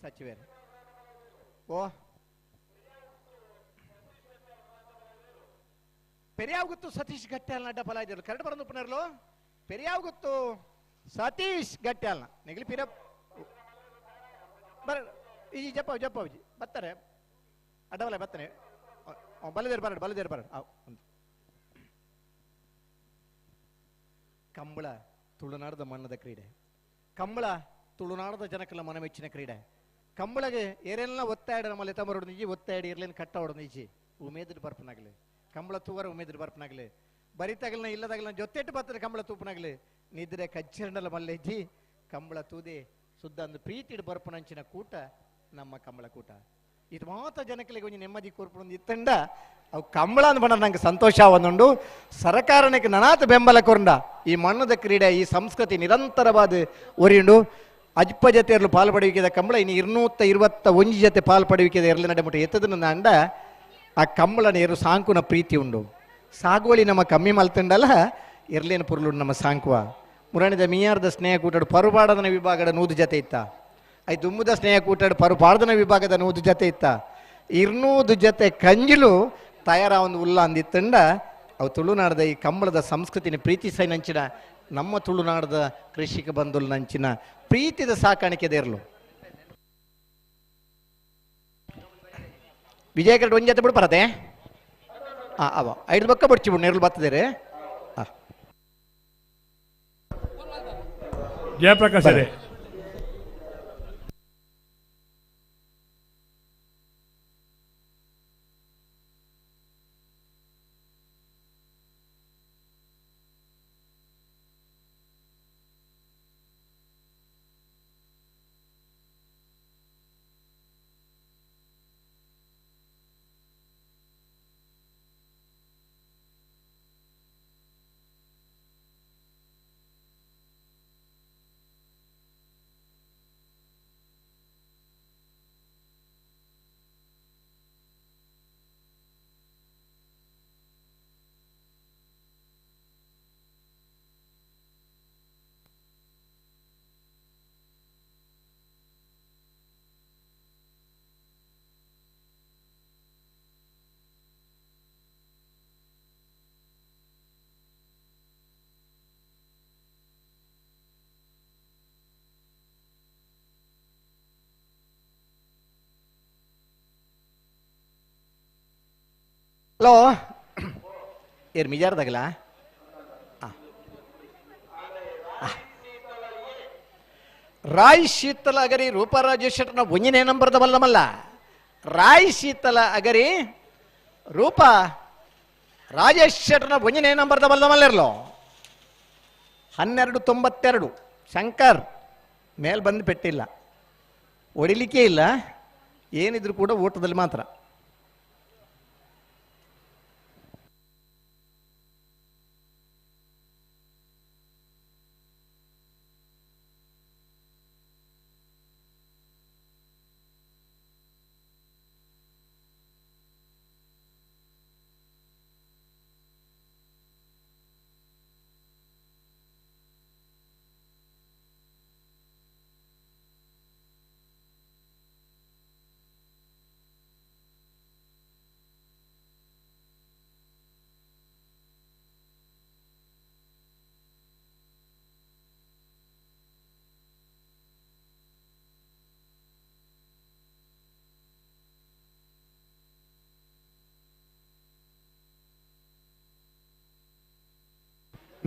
ಸಚಿವರು ಓ ಪೆರಿಯಾವ್ ಸತೀಶ್ ಗಟ್ಟ್ಯಾಲ್ನ ಅಡ್ಡ ಫಲ ಇದ್ದರು ಕರೆಕ್ಟ್ ಬರೋದು ಪುನರ್ಲು. ಪೆರಿಯಾವ್ ಗೊತ್ತು ಸತೀಶ್ ಗಟ್ಟ್ಯಾಲ್ನ ನೆಗಲಿ ಪಿರ ಬರ ಈ ಜಪ್ಪ ಜಪ್ಪಾಜಿ ಬತ್ತಾರೆ ಅಡ್ಡವಲ್ಲ ಬತ್ತಾನೆ ಬಲದೇರು ಬರಡ್ ಬಲದೇರು ಬರಡ್. ಕಂಬಳ ತುಳುನಾಡದ ಮಣ್ಣದ ಕ್ರೀಡೆ, ಕಂಬಳ ತುಳುನಾಡದ ಜನಕ್ಕೆಲ್ಲ ಮನಮೆಚ್ಚಿನ ಕ್ರೀಡೆ. ಕಂಬಳಗೆ ಏರೆಲ್ಲ ಒತ್ತಾಡ ನಮ್ಮಲ್ಲಿ ತಮರೋಡು ನಿಜಿ ಒತ್ತಾಡಿ ಇರ್ಲೇನು ಕಟ್ಟೋಡು ನಿಜಿ ಉಮೇದ್ರ ಬರ್ಪನಾಗಲಿ ಕಂಬಳ ತೂವರ ಉಮೇದ್ರ ಬರ್ಪನಾಗಲಿ ಬರಿತಾಗಲ್ನ ಇಲ್ಲದಾಗಲ್ನ ಜೊತೆಟ್ಟು ಬರ್ತಾರೆ ಕಂಬಳ ತೂಪನಾಗಲಿ ನಿದ್ರೆ ಕಚ್ಚರಣಲ ಮಲ್ಲೆಜ್ಜಿ ಕಂಬಳ ತೂದೆ ಸುದ್ದ ಅಂದು ಪ್ರೀತಿಡ್ ಬರ್ಪನಂಚಿನ ಕೂಟ ನಮ್ಮ ಕಂಬಳ ಕೂಟ. ಇದು ಮಾತ್ರ ಜನಕ್ಕೆ ಒಂಜಿ ನೆಮ್ಮದಿ ಕೂರ್ಪುಂದು ಇತ್ತಂಡ ಅವು ಕಂಬಳ ಅಂದ್ ಬಣ್ಣ ನಂಗೆ ಸಂತೋಷ ಒಂದುಂಡು. ಸರ್ಕಾರಕ್ಕೆ ನನಾತ ಬೆಂಬಲ ಕೊರಂಡ ಈ ಮಣ್ಣದ ಕ್ರೀಡೆ ಈ ಸಂಸ್ಕೃತಿ ನಿರಂತರವಾದ ಒರಿಯುಂಡು. ಅಜ್ಪ ಜೊತೆ ಇರಲು ಪಾಲು ಪಡೆಯುವಿಕೆದ ಕಂಬಳ ಇನ್ನು 221 ಜೊತೆ ಪಾಲು ಪಡೆಯುವಿಕೆದ ಎರಲಿ ನಡೆಮುಟ್ಟ ಎತ್ತದನ್ನ ಅಂಡ ಆ ಕಂಬಳನ ಏರು ಸಾಂಕುನ ಪ್ರೀತಿ ಉಂಡು. ಸಾಗುವಳಿ ನಮ್ಮ ಕಮ್ಮಿ ಮಲ್ತಂಡಲ್ಲ ಎರ್ಲೇನು ಪುರ್ಲು ನಮ್ಮ ಸಾಂಕುವ. ಮುರಣಿದ ಮಿಯಾರ್ದ ಸ್ನೇಹ ಕೂಟಾಡು ಪರುಪಾಡದನ ವಿಭಾಗದ 100 ಜೊತೆ ಇತ್ತ, I ದುಮ್ಮದ ಸ್ನೇಹ ಕೂಟಾಡು ಪರುಪಾಡದನ ವಿಭಾಗದ 100 ಜೊತೆ ಇತ್ತ, 200 ಜೊತೆ ಕಂಜಿಲು ತಯಾರ ಒಂದು ಉಲ್ಲ ಅಂದಿತ್ತಂಡ ಅವು ತುಳುನಾಡದ ಈ ಕಂಬಳದ ಸಂಸ್ಕೃತಿನ ಪ್ರೀತಿಸೈ ನಂಚಿನ ನಮ್ಮ ತುಳುನಾಡದ ಕೃಷಿಕ ಬಂಧುಲ್ ನಂಚಿನ ಪ್ರೀತಿದ ಸಾಕಾಣಿಕೆ ದೇರ್ಲು. ವಿಜಯಕರಡು ಒಂಜಿ ಜೊತೆ ಬಿಡು ಬರತೆ ಅವ ಐದು ಬಕ್ಕ ಬಡ್ಚಿ ಬಿಡು ನೇರ್ಲು ಬರ್ತದೇರೆ. ಜಯಪ್ರಕಾಶ್ ಅದೇ. Hello ಏರ್ ಮಿಜಾರ್ದಾಗಲ ರಾಯ್ ಶೀತಲ ಅಗರಿ ರೂಪರಾಜೇಶ್ ಶೆಟ್ಟರ್ನ ಒಂಜನೇ ನಂಬರ್ದ ಬಲ್ಲಮಲ್ಲ. ರಾಯ್ ಶೀತಲ ಅಗರಿ ರೂಪ ರಾಜೇಶ್ ಶೆಟ್ಟರ್ನ ಒಂಜನೇ ನಂಬರ್ದ ಬಲ್ಲಮಲ್ಲಿರ್ಲೋ. 12.92 ಶಂಕರ್ ಮೇಲ್ ಬಂದು ಪೆಟ್ಟಿಲ್ಲ, ಹೊಡಿಲಿಕ್ಕೆ ಇಲ್ಲ, ಏನಿದ್ರು ಕೂಡ ಓಟದಲ್ಲಿ ಮಾತ್ರ.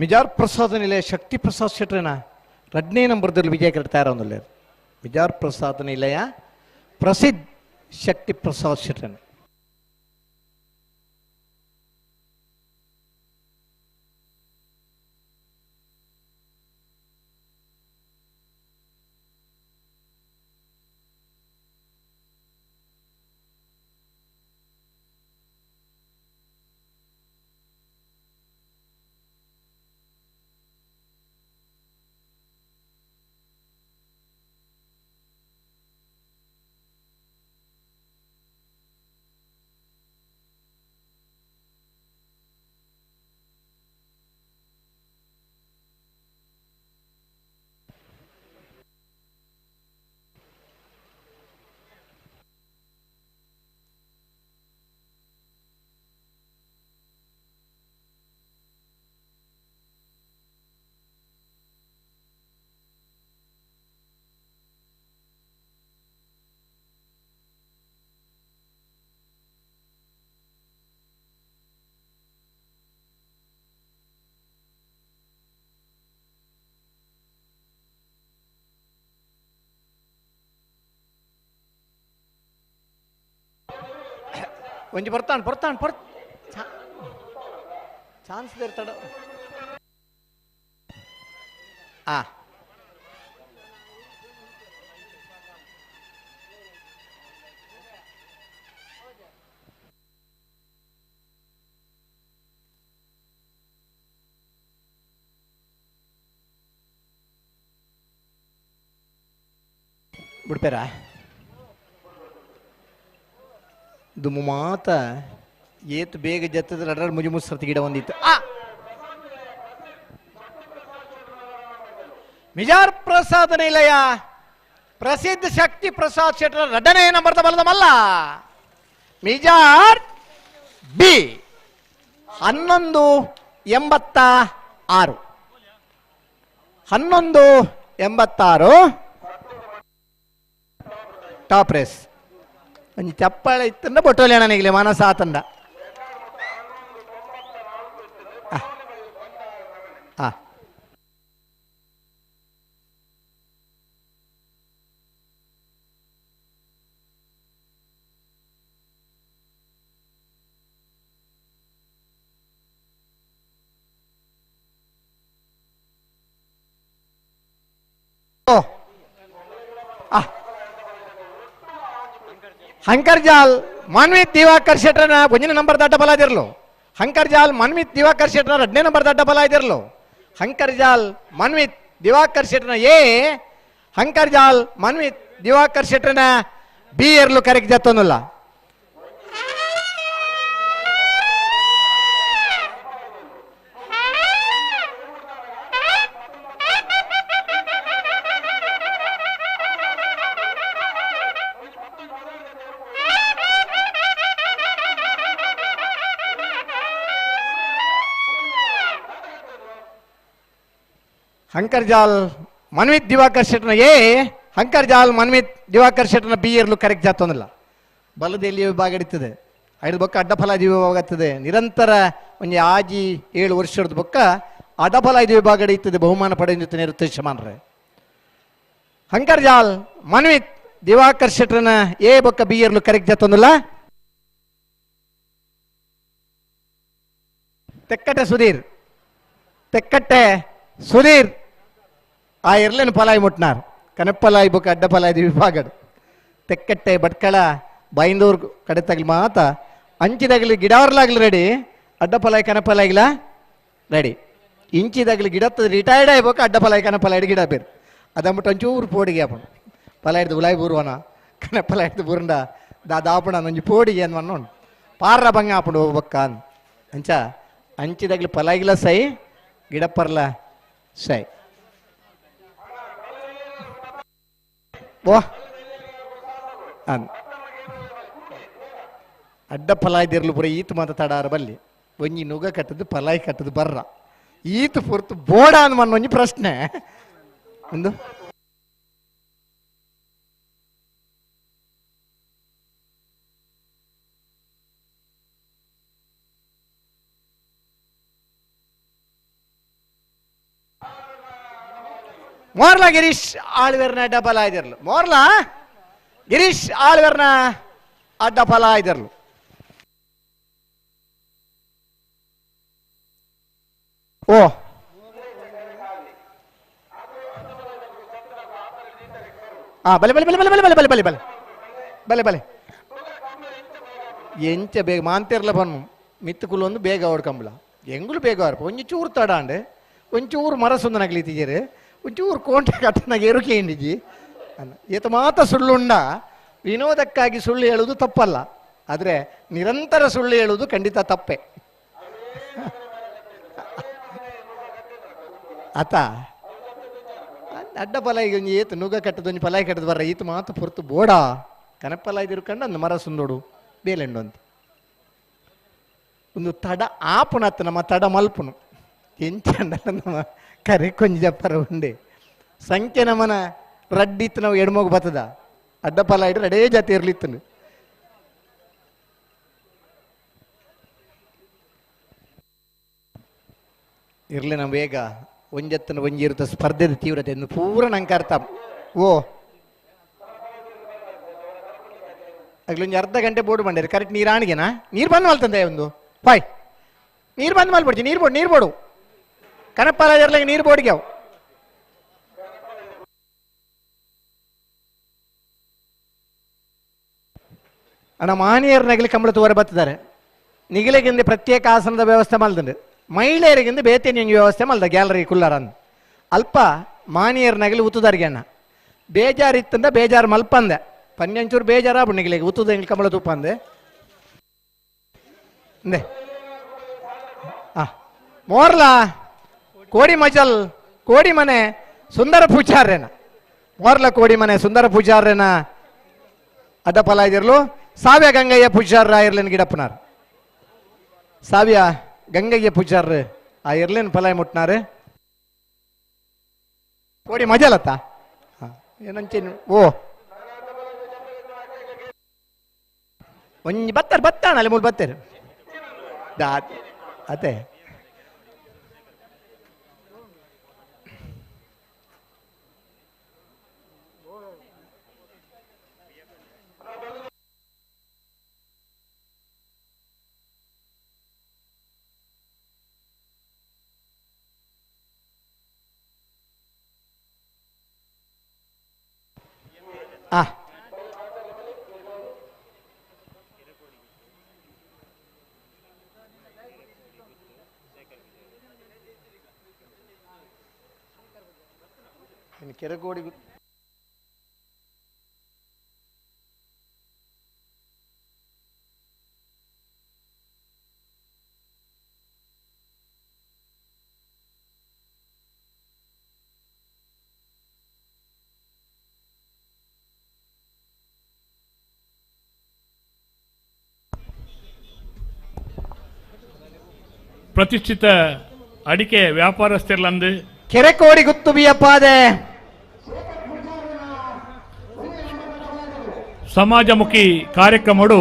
ಮಿಜಾರ್ ಪ್ರಸಾದ್ ನಿಲಯ ಶಕ್ತಿ ಪ್ರಸಾದ್ ಶೆಟ್ರನ ರಡ್ನೇ ನಂಬರ್ದಲ್ಲಿ ವಿಜಯ ಕರೆಕ್ಟ್ ತಯಾರೊಂದಿಲ್ಲ. ಮಿಜಾರ್ ಪ್ರಸಾದ್ ನಿಲಯ ಪ್ರಸಿದ್ಧ ಶಕ್ತಿ ಪ್ರಸಾದ್ ಶೆಟ್ರನ. ಒಂಜಿ ಬರ್ತಾನೆ ಬರ್ತಾನೆ ಬರ್ ಚಾನ್ಸ್ ತಡ ಆ ಬಿಡ್ಪೇರ ದುಮ್ಮು ಮಾತ ಏತು ಬೇಗ ಜತ್ತದ ರಡ್ರಡ್ ಮುಜಿ ಮುಸ್ಸರ್ತಿ ಗಿಡ ಒಂದಿತ್ತು. ಆ ಮಿಜಾರ್ ಪ್ರಸಾದ ನಿಲಯ ಪ್ರಸಿದ್ಧ ಶಕ್ತಿ ಪ್ರಸಾದ್ ಶೆಟ್ಟರ ರಡ್ಡನೇ ನಂಬರ್ದ ಬಲದ ಮಲ್ಲ ಮಿಜಾರ್ ಬಿ 11.86 11.86 top race. ಒಂಜಿ ಚಪ್ಪಾಳೆ ಇತ್ತಂಡ ಬೊಟ್ಟೋಲೆ ನನಗಿಲೆ ಮನಸ್ಸ ಆತಂಡ. ಹಂಕರ್ಜಾಲ್ ಮನ್ವಿತ್ ದಿವಾಕರ್ ಶೆಟ್ಟರ್ನ ಒಂದನೇ ನಂಬರ್ ದಡ್ಡ ಬಲ ಇದಿರ್ಲು. ಹಂಕರ್ಜಾಲ್ ಮನ್ವಿತ್ ದಿವಾಕರ್ ಶೆಟ್ಟರ್ನ ಎರಡನೇ ನಂಬರ್ ದಡ್ಡ ಬಲ ಇದಿರ್ಲು. ಹಂಕರ್ಜಾಲ್ ಮನ್ವಿತ್ ದಿವಾಕರ್ ಶೆಟ್ಟರ್ನ ಎ, ಹಂಕರ್ಜಾಲ್ ಮನ್ವಿತ್ ದಿವಾಕರ್ ಶೆಟ್ಟರ್ನ ಬಿ ಎರ್ಲು ಕರೆಕ್ಟ್ ಜತ್ತೊಂದಿಲ್ಲ. ಹಂಕರ್ಜಾಲ್ ಮನ್ವಿತ್ ದಿವಾಕರ್ ಶೆಟ್ಟರ್ನ ಎ, ಹಂಕರ್ಜಾಲ್ ಮನ್ವಿತ್ ದಿವಾಕರ್ ಶೆಟ್ಟರ್ನ ಬಿ ಎರ್ಲು ಕರೆಕ್ಟ್ ಜಾತೊಂದಿಲ್ಲ. ಬಲದೆಲ್ಲಿಯ ವಿಭಾಗ ಹಿಡಿತದೆ. ಐದು ಬೊಕ್ಕ ಅಡ್ಡಫಲಾದಿ ವಿಭಾಗ ಆಗ್ತದೆ ನಿರಂತರ ಒಂಜಿ ಆಜಿ 7 ವರ್ಷದ ಬೊಕ್ಕ ಅಡ್ಡಫಲಾದಿ ವಿಭಾಗ ಇತ್ತದೆ ಬಹುಮಾನ ಪಡೆಯುತ್ತೆ ಋತೇಶ್ ಮಾನ್ರೆ. ಹಂಕರ್ಜಾಲ್ ಮನ್ವಿತ್ ದಿವಾಕರ್ ಶೆಟ್ರನ ಎ ಬೊಕ್ಕ ಬಿ ಎರ್ಲು ಕರೆಕ್ಟ್ ಜತ್ತೊಂದುಲ್ಲ. ತೆಕ್ಕಟ್ಟೆ ಸುಧೀರ್, ತೆಕ್ಕಟ್ಟೆ ಸುಧೀರ್ ಆ ಎರ್ಲೆನ್ ಪಲಾಯಿ ಮುಟ್ನಾರ್ ಕನಪ್ಪಲಾಯಿ ಬೊಕ್ಕ ಅಡ್ಡಪಲಾಯಿ ವಿಭಾಗ. ತೆಕ್ಕಟ್ಟೆ ಭಟ್ಕಳ ಬೈಂದೂರ್ ಕಡೆ ತಗಲಿ ಮಾತ ಅಂಚಿದಾಗಲಿ ಗಿಡವರ್ಲಾಗ್ಲಿ ರೆಡಿ, ಅಡ್ಡಪಲಾಯಿ ಕನಪಲಾಯಿಲ ರೆಡಿ. ಇಂಚಿದಾಗಲಿ ಗಿಡ ರಿಟೈರ್ಡ್ ಆಯ್ಬೇಕು ಅಡ್ಡಪಲಾಯಿ ಕನಪಲಾಯಿ ಗಿಡ ಬೇರೆ ಅದಂಬಿಟ್ಟು ಒಂಚೂರು ಪೋಡಿಗೆ ಅಪ್ಪಣ ಪಲಾಯ್ದು ಉಲಾಯ್ ಬೂರ್ವನ ಕನಪಲಾಯ್ದು ಬೂರ್ಂಡ ದಾದಾಪಣ ಒಂಜಿ ಪೋಡಿಗೆ ಅನ್ವನ್ನ ಉಂಡು ಪಾರ್ರ ಬಂಗ ಆಪುಂಡು ಹೋಗ್ಬಕ್ಕ ಅಂಚ ಅಂಚಿದಾಗಲಿ ಪಲಾಯಿಲ ಸೈ ಗಿಡಪ್ಪರ್ಲ ಸೈ. ಓ ಅನ್ ಅಡ್ಡ ಪಲಾಯ್ದಿರ್ಲು ಪೂರ ಈತು ಮಾತ ತಡಾರ ಬಲ್ಲಿ ಒಂಜಿ ನುಗ ಕಟ್ಟದು ಪಲಾಯ್ ಕಟ್ಟದು ಬರ್ರ ಈತು ಪೊರ್ತು ಬೋಡ ಅನ್ ಒಂಜಿ ಪ್ರಶ್ನೆ ಒಂದು. ಮೋರ್ಲಾ ಗಿರೀಶ್ ಆಳ್ವೇರ್ನ ಅಡ್ಡ ಫಲ ಇದಿರ್ಲು, ಮೋರ್ಲಾ ಗಿರೀಶ್ ಆಳ್ವೇರ್ನ ಅಡ್ಡ ಫಲ ಇದಿರ್ಲು. ಓ ಆ ಬಲೆ ಬಲೆ ಬಲೆ ಬಲೆ ಬಲೆ ಬಲೆ ಬಲೆ ಬಲೆ ಬಲೆ ಬಲೆ ಎಂಚ ಬೇಗ ಮಾಂತಿರ್ಲ ಬನ್ನು ಮಿತ್ತುಕುಲು ಒಂದು ಬೇಗ ಓಡ್ಕಂಬಲ ಎಂಗುಲು ಬೇಗ ಅವರಪ್ಪ ಒಂಜಿ ಚೂರು ತಡಾಂಡೆ ಒಂಚೂರು ಮರ ಸುಂದನಾಗ್ಲಿತ್ತಿದ್ದೀರಿ ಒಂಚೂರು ಕೋಂಟೆ ಕಟ್ಟನಾಗ ಏರುಕೆ ಹಿಂಡಿಜಿ ಅನ್ನ ಏತ ಮಾತ ಸುಳ್ಳುಂಡ. ವಿನೋದಕ್ಕಾಗಿ ಸುಳ್ಳು ಹೇಳುವುದು ತಪ್ಪಲ್ಲ, ಆದರೆ ನಿರಂತರ ಸುಳ್ಳು ಹೇಳುವುದು ಖಂಡಿತ ತಪ್ಪೆ. ಆತ ಅಡ್ಡ ಪಲಾಯಿಗೆ ಒಂಜಿ ಏತು ನುಗ ಕಟ್ಟದು ಒಂಜಿ ಪಲಾಯಿ ಕಟ್ಟದು ಬರ್ರ ಈತ ಮಾತು ಪೊರ್ತು ಬೋಡ ಕನಪಲಾಯಿ ತಿರ್ಕಂಡು ಅಂದು ಮರ ಸುಂದೋಡು ಬೇಲೆಂಡು ಅಂತ ಒಂದು ತಡ ಆಪುನತ್ತ ನಮ್ಮ ತಡ ಮಲ್ಪುನು ಎಂಚ ನಮ್ಮ ಕರೆ ಕೊಂಜಿ ಜಪ್ಪರ ಉಂಡೆ ಸಂಖ್ಯೆ ನಮನ ರಡ್ಡಿತ್ತು ನಾವು ಎಡ್ಮೋಗು ಬತ್ತದ ಅಡ್ಡ ಪಲ ಇಡ್ರೆ ಅಡೇ ಜಾತಿ ಇರ್ಲಿತ್ತು. ಇರ್ಲಿ ನಮ್ಮ ವೇಗ ಒಂಜತ್ತನ ಒಂಜಿ ಇರುತ್ತ ಸ್ಪರ್ಧೆದ ತೀವ್ರತೆ ಪೂರ ನಂಗೆ ಅರ್ಥ. ಓ ಅಗ್ಲೊಂದು ಅರ್ಧ ಗಂಟೆ ಬೋರ್ಡ್ ಬಂಡೇರಿ ಕರೆಕ್ಟ್ ನೀರು ಆಣಿಗೆನಾ ನೀರು ಬಂದ್ ಮಲ್ತಂದೆ ಒಂದು ಬಾಯ್ ನೀರು ಬಂದ್ ಮಲ್ಬಿಡ್ತಿ ನೀರು ಬೋಡು ನೀರು ಬೋಡು ಕನಪ್ಪಾಲ ಇರ್ಲಿಕ್ಕೆ ನೀರು ಬೋಡಿಗೆ ಅವು. ಅಣ್ಣ ಮಾನಿಯರ್ ನಗಲಿ ಕಂಬಳ ತೋರ ಬತ್ತಿದ್ದಾರೆ ನಿಗಲಿಗಿಂದ ಪ್ರತ್ಯೇಕ ಆಸನದ ವ್ಯವಸ್ಥೆ ಮಲ್ದಂಡು ಮಹಿಳೆಯರಿಗಿಂದ ಬೇತೆ ವ್ಯವಸ್ಥೆ ಮಲ್ದ ಗ್ಯಾಲರಿ ಕುಲ್ಲಾರ ಅಂದ್ ಅಲ್ಪ ಮಾನಿಯರ್ ನಗಲಿ ಉತ್ತುದಾರಿಗೆ ಅಣ್ಣ ಬೇಜಾರಿತ್ತಂದ ಬೇಜಾರು ಮಲ್ಪಂದೆ ಪನ್ಯಂಚೂರು ಬೇಜಾರಾಬು ನಿಗಲಿಗೆ ಉತ್ತುದ ಎಂಗ್ಲಿ ಕಂಬಳ ತೂಪ ಅಂದೆ ಅಂದೆ ಆ ಮೋರ್ಲಾ ಕೋಡಿ ಮಜಲ್ ಕೋಡಿ ಮನೆ ಸುಂದರ ಪೂಜಾರ್ಯನ ಮೋರ್ಲ ಕೋಡಿ ಮನೆ ಸುಂದರ ಪೂಜಾರ್ಯನ ಅಡ್ಡಪಲ ಇದಿರ್ಲು ಸಾವ್ಯ ಗಂಗಯ್ಯ ಪೂಜಾರ್ರ ಇರ್ಲೇನ್ ಗಿಡಪ್ಪನಾರ್ ಸಾವ್ಯ ಗಂಗಯ್ಯ ಪೂಜಾರ್ರ ಆ ಇರ್ಲೇನ್ ಫಲಾಯ್ ಮುಟ್ನಾರು ಕೋಡಿ ಮಜಲತ್ತ ಏನಂಚೇನು ಓ ಒಂಜಿ ಬತ್ತಾರ ಬತ್ತಾಣ ಅಲ್ಲಿ ಮೂರು ಬತ್ತೇರು ಅದೇ ಆ ಕೆರಗೋಡಿ ಪ್ರತಿಷ್ಠಿತ ಅಡಿಕೆ ವ್ಯಾಪಾರಸ್ಥರ್ಲಂದು ಕೆರೆಕೋಡಿ ಗುತ್ತು ಬಿಯಪ್ಪಾದೆ ಸಮಾಜಮುಖಿ ಕಾರ್ಯಕ್ರಮಡು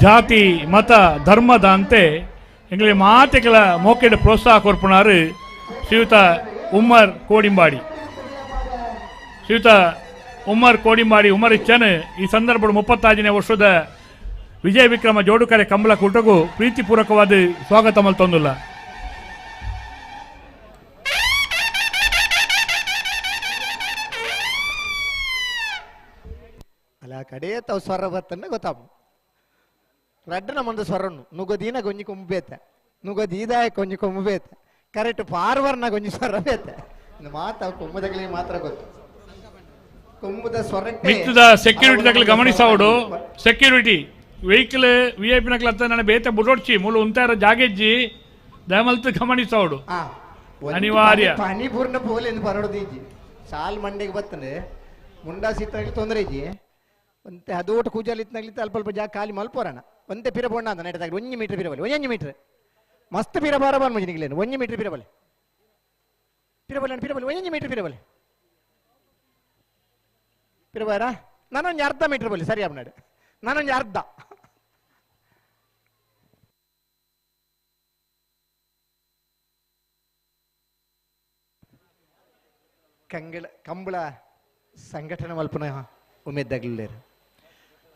ಜಾತಿ ಮತ ಧರ್ಮದ ಅಂತೆ ಎಂಗಳಿ ಮಾತೆಗಳ ಮೋಕೆಡ್ ಪ್ರೋತ್ಸಾಹ ಕೊರ್ಪುನಾರು ಶ್ರೀಯುತ ಉಮ್ಮರ್ ಕೋಡಿಂಬಾಡಿ. ಶ್ರೀಯುತ ಉಮ್ಮರ್ ಕೋಡಿಂಬಾಡಿ ಉಮರ್ ಇಚ್ಚನ್ ಈ ಸಂದರ್ಭದ 35ನೇ ವರ್ಷದ ವಿಜಯ ವಿಕ್ರಮ ಜೋಡುಕರೆ ಕಂಬಳ ಕೂಟಗೂ ಪ್ರೀತಿಪೂರ್ವಕವಾದ ಸ್ವಾಗತ ಮಲ್ತೊಂದುಲ್ಲ. ಅಲ್ಲ ಕಡೆ ತಾವು ಸ್ವರ ಬತ್ತನ್ನ ಗೊತ್ತಾಪ ರಡ್ಡನ ಮಂದ ಸ್ವರನ್ನು ನುಗದೀನ ಗೊಂಜಿ ಕೊಂಬು ಬೇತೆ ನುಗದೀದಾಯ ಕೊಂಜಿ ಕೊಂಬು ಬೇತೆ ಕರೆಕ್ಟ್ ಪಾರ್ವರ್ನ ಗೊಂಜಿ ಸ್ವರ ಬೇತೆ ಮಾತ ಕೊಂಬುದಗಳಿಗೆ ಮಾತ್ರ ಗೊತ್ತು. ಕೊಂಬುದ ಸ್ವರಕ್ಕೆ ಮಿತ್ತದ ಸೆಕ್ಯೂರಿಟಿ ತಗಲು ಗಮನಿಸೋಡು. Security vehicle V I P ನಕಲು ಹತ್ತ ನನ್ನ ಬೇತೆ ಬುಡೋಡ್ಚಿ ಮೂಲ ಉಂತಾರ ಜಾಗೆಜ್ಜಿ ದಯಮಲ್ತು ಗಮನಿಸೋಡು ಅನಿವಾರ್ಯ. ಪನಿ ಪೂರ್ಣ ಪೋಲೆಂದು ಬರೋದು ಇಜ್ಜಿ ಸಾಲ್ ಮಂಡೆಗೆ ಬರ್ತದೆ ಮುಂಡಾಸಿ ಇತ್ತನಾಗ್ಲಿ ತೊಂದರೆ ಇಜ್ಜಿ ಒಂತೆ ಅದು ಒಟ್ಟು ಕೂಜಲ್ ಇತ್ತನಾಗ್ಲಿ ಅಲ್ಪ ಅಲ್ಪ ಜಾಗ ಖಾಲಿ ಮಲ್ಪೋರಣ ಒಂತೆ ಪಿರ ಬೋಂಡ ಅಂತ ನೆಟ್ಟದಾಗಲಿ 1 ಮೀಟರ್ ಪಿರಬಲಿ 1 ಮೀಟರ್ ಮಸ್ತ್ ಪಿರ ಬಾರ ಬಾರ್ ಮಂಜಿನಿಗ್ಲೇನು 1 ಮೀಟರ್ ಪಿರಬಲಿ ಪಿರಬಲಿ ಪಿರಬಲಿ 1 ಮೀಟರ್ ಪಿರಬಲಿ ಪಿರಬಾರ ನಾನೊಂದು ಅರ್ಧ ಮೀಟರ್ ಬಲಿ ಸರಿ ಅಪ್ನಾಡು ನಾನೊಂದು ಅರ್ಧ ಕಂಗಳ ಕಂಬಳ ಸಂಘಟನೆ ಮಲ್ಪನ ಉಮೇದಾಗಲಿಲ್ಲ.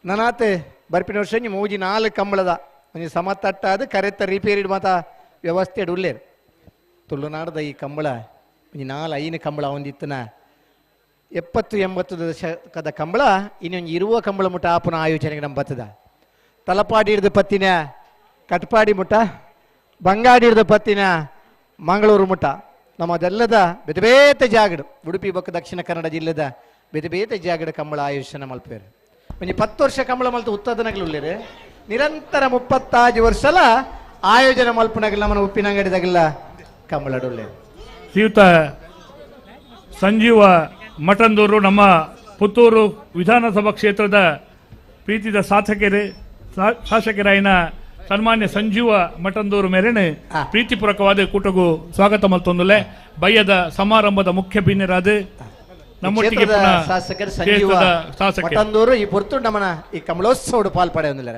ನನಾತೆ ಬರ್ಪಿನ ವರ್ಷ ಮೂಜಿ 4 ಕಂಬಳದ ಒಂಜಿ ಸಮತಟ್ಟಾದ ಕರೆತ್ತ ರಿಪೇರಿ ಮಾತ ವ್ಯವಸ್ಥೆ ಉಲ್ಲೇರು. ತುಳುನಾಡದ ಈ ಕಂಬಳ ಒಂಜಿ 4 5 ಕಂಬಳ ಒಂದಿತ್ತನ 70-80 ದಶಕದ ಕಂಬಳ ಇನ್ನೊಂದು ಇರುವ ಕಂಬಳ ಮುಟ್ಟ ಆಪನ ಆಯೋಜನೆಗೆ ನಮ್ಮ ಬತ್ತದ. ತಲಪಾಡಿ ಹಿಡಿದ ಪತ್ತಿನ ಕಟ್ಪಾಡಿ ಮುಟ್ಟ, ಬಂಗಾಡಿ ಹಿಡಿದ ಪತ್ತಿನ ಮಂಗಳೂರು ಮುಟ್ಟ, ನಮ್ಮದೆಲ್ಲದ ಬೇತೆ ಬೇತೆ ಜಾಗಡು ಉಡುಪಿ ಬೊಕ್ಕ ದಕ್ಷಿಣ ಕನ್ನಡ ಜಿಲ್ಲೆದ ಬೇತೆ ಬೇತೆ ಜಾಗಡು ಕಂಬಳ ಆಯೋಜನೆ ಮಲ್ಪೇರು. ಒಂಜಿ 10 ವರ್ಷ ಕಂಬಳ ಮಲ್ತು ಉತ್ತದನಗಳು ಉಳ್ಳೇರು. ನಿರಂತರ 35 ವರ್ಷಲ ಆಯೋಜನೆ ಮಲ್ಪನಗಲ ನಮ್ಮನ ಉಪ್ಪಿನಂಗಡಿದಾಗಲ್ಲ ಕಂಬಳಡುಳ್ಳೇರು. ಶ್ರೀಯುತ ಸಂಜೀವ ಮಠಂದೂರು ನಮ್ಮ ಪುತ್ತೂರು ವಿಧಾನಸಭಾ ಕ್ಷೇತ್ರದ ಪ್ರೀತಿದ ಶಾಸಕರಾಯಿನ ಸನ್ಮಾನ್ಯ ಸಂಜೀವ ಮಠಂದೂರು ಮೇರೆನೆ ಪ್ರೀತಿಪೂರ್ವಕವಾದ ಕೂಟಗೂ ಸ್ವಾಗತ ಮಲ್ತೊಂದುಲೆ. ಬಯ್ಯದ ಸಮಾರಂಭದ ಮುಖ್ಯ ಬಿನ್ನೆರಾದ ನಮ್ಮೊಟ್ಟಿಗೆ ಶಾಸಕರು ಸಂಜೀವ ಮಠಂದೂರು ಈ ಪೊರ್ತು ನಮ್ಮನ ಈ ಕಮಲೋತ್ಸವಡು ಪಾಲ್ಪಡೆಯೊಂದಿಲ್ಲ.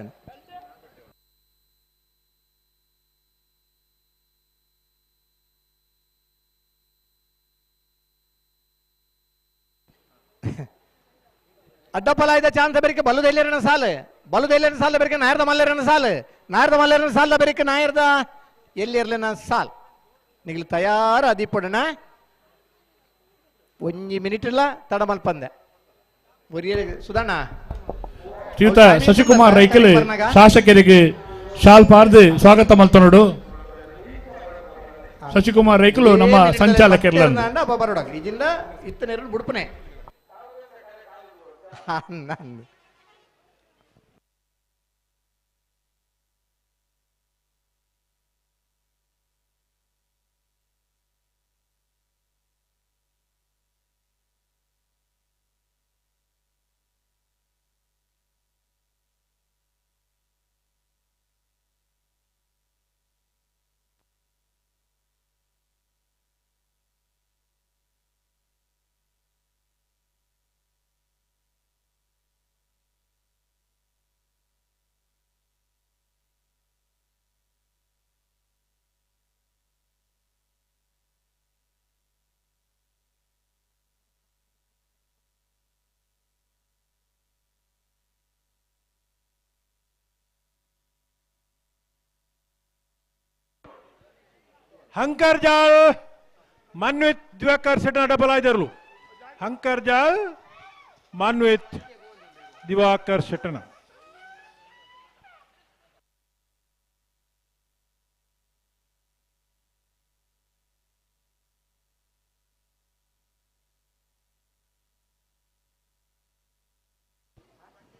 ಅಡ್ಡಪಲಾಯ್ದ ಚಾನ್ಸ ಬೆರಿಕೆ ಬಲ್ಲುದೆಲ್ಲೇರನ ಸಾಲು ಬಲ್ಲುದೆಲ್ಲೇರನ ಸಾಲ ಬೆರಿಕೆ ನಾಯರ್ದ ಮಲ್ಲೇರನ ಸಾಲು ನಾಯರ್ದ ಮಲ್ಲೇರನ ಸಾಲ ಬೆರಿಕೆ ನಾಯರ್ದ ಎಲ್ಲಿರ್ಲಿನ ಸಾಲ್ ನಿಗಲು ತಯಾರ ಅದಿಪಡಣ ಒಂಜಿ ಮಿನಿಟ್ ಇಲ್ಲ ತಡ ಮಲ್ಪಂದೆ ಸುಧಣ್ಣ. ಶ್ರೀಯುತ ಶಶಿಕುಮಾರ್ ರೈಕಲ್ ಶಾಸಕರಿಗೆ ಶಾಲ್ ಪಾರ್ದು ಸ್ವಾಗತ ಮಲ್ತನೋಡು. ಶಶಿಕುಮಾರ್ ರೈಕಲು ನಮ್ಮ ಸಂಚಾಲಕರ್ಲ ಇದಿಂದ ಇತ್ತನೇರು ಬುಡ್ಪನೆ ಹಂಕರ್ಜಾಲ್ ಮನ್ವಿತ್ ದಿವಾಕರ್ ಸೆಟ್ನ ಡಬಲ್ ಆಯ್ದರ್ಲು. ಹಂಕರ್ಜಾಲ್ ಮನ್ವಿತ್ ದಿವಾಕರ್ ಸೆಟ್ಟನ.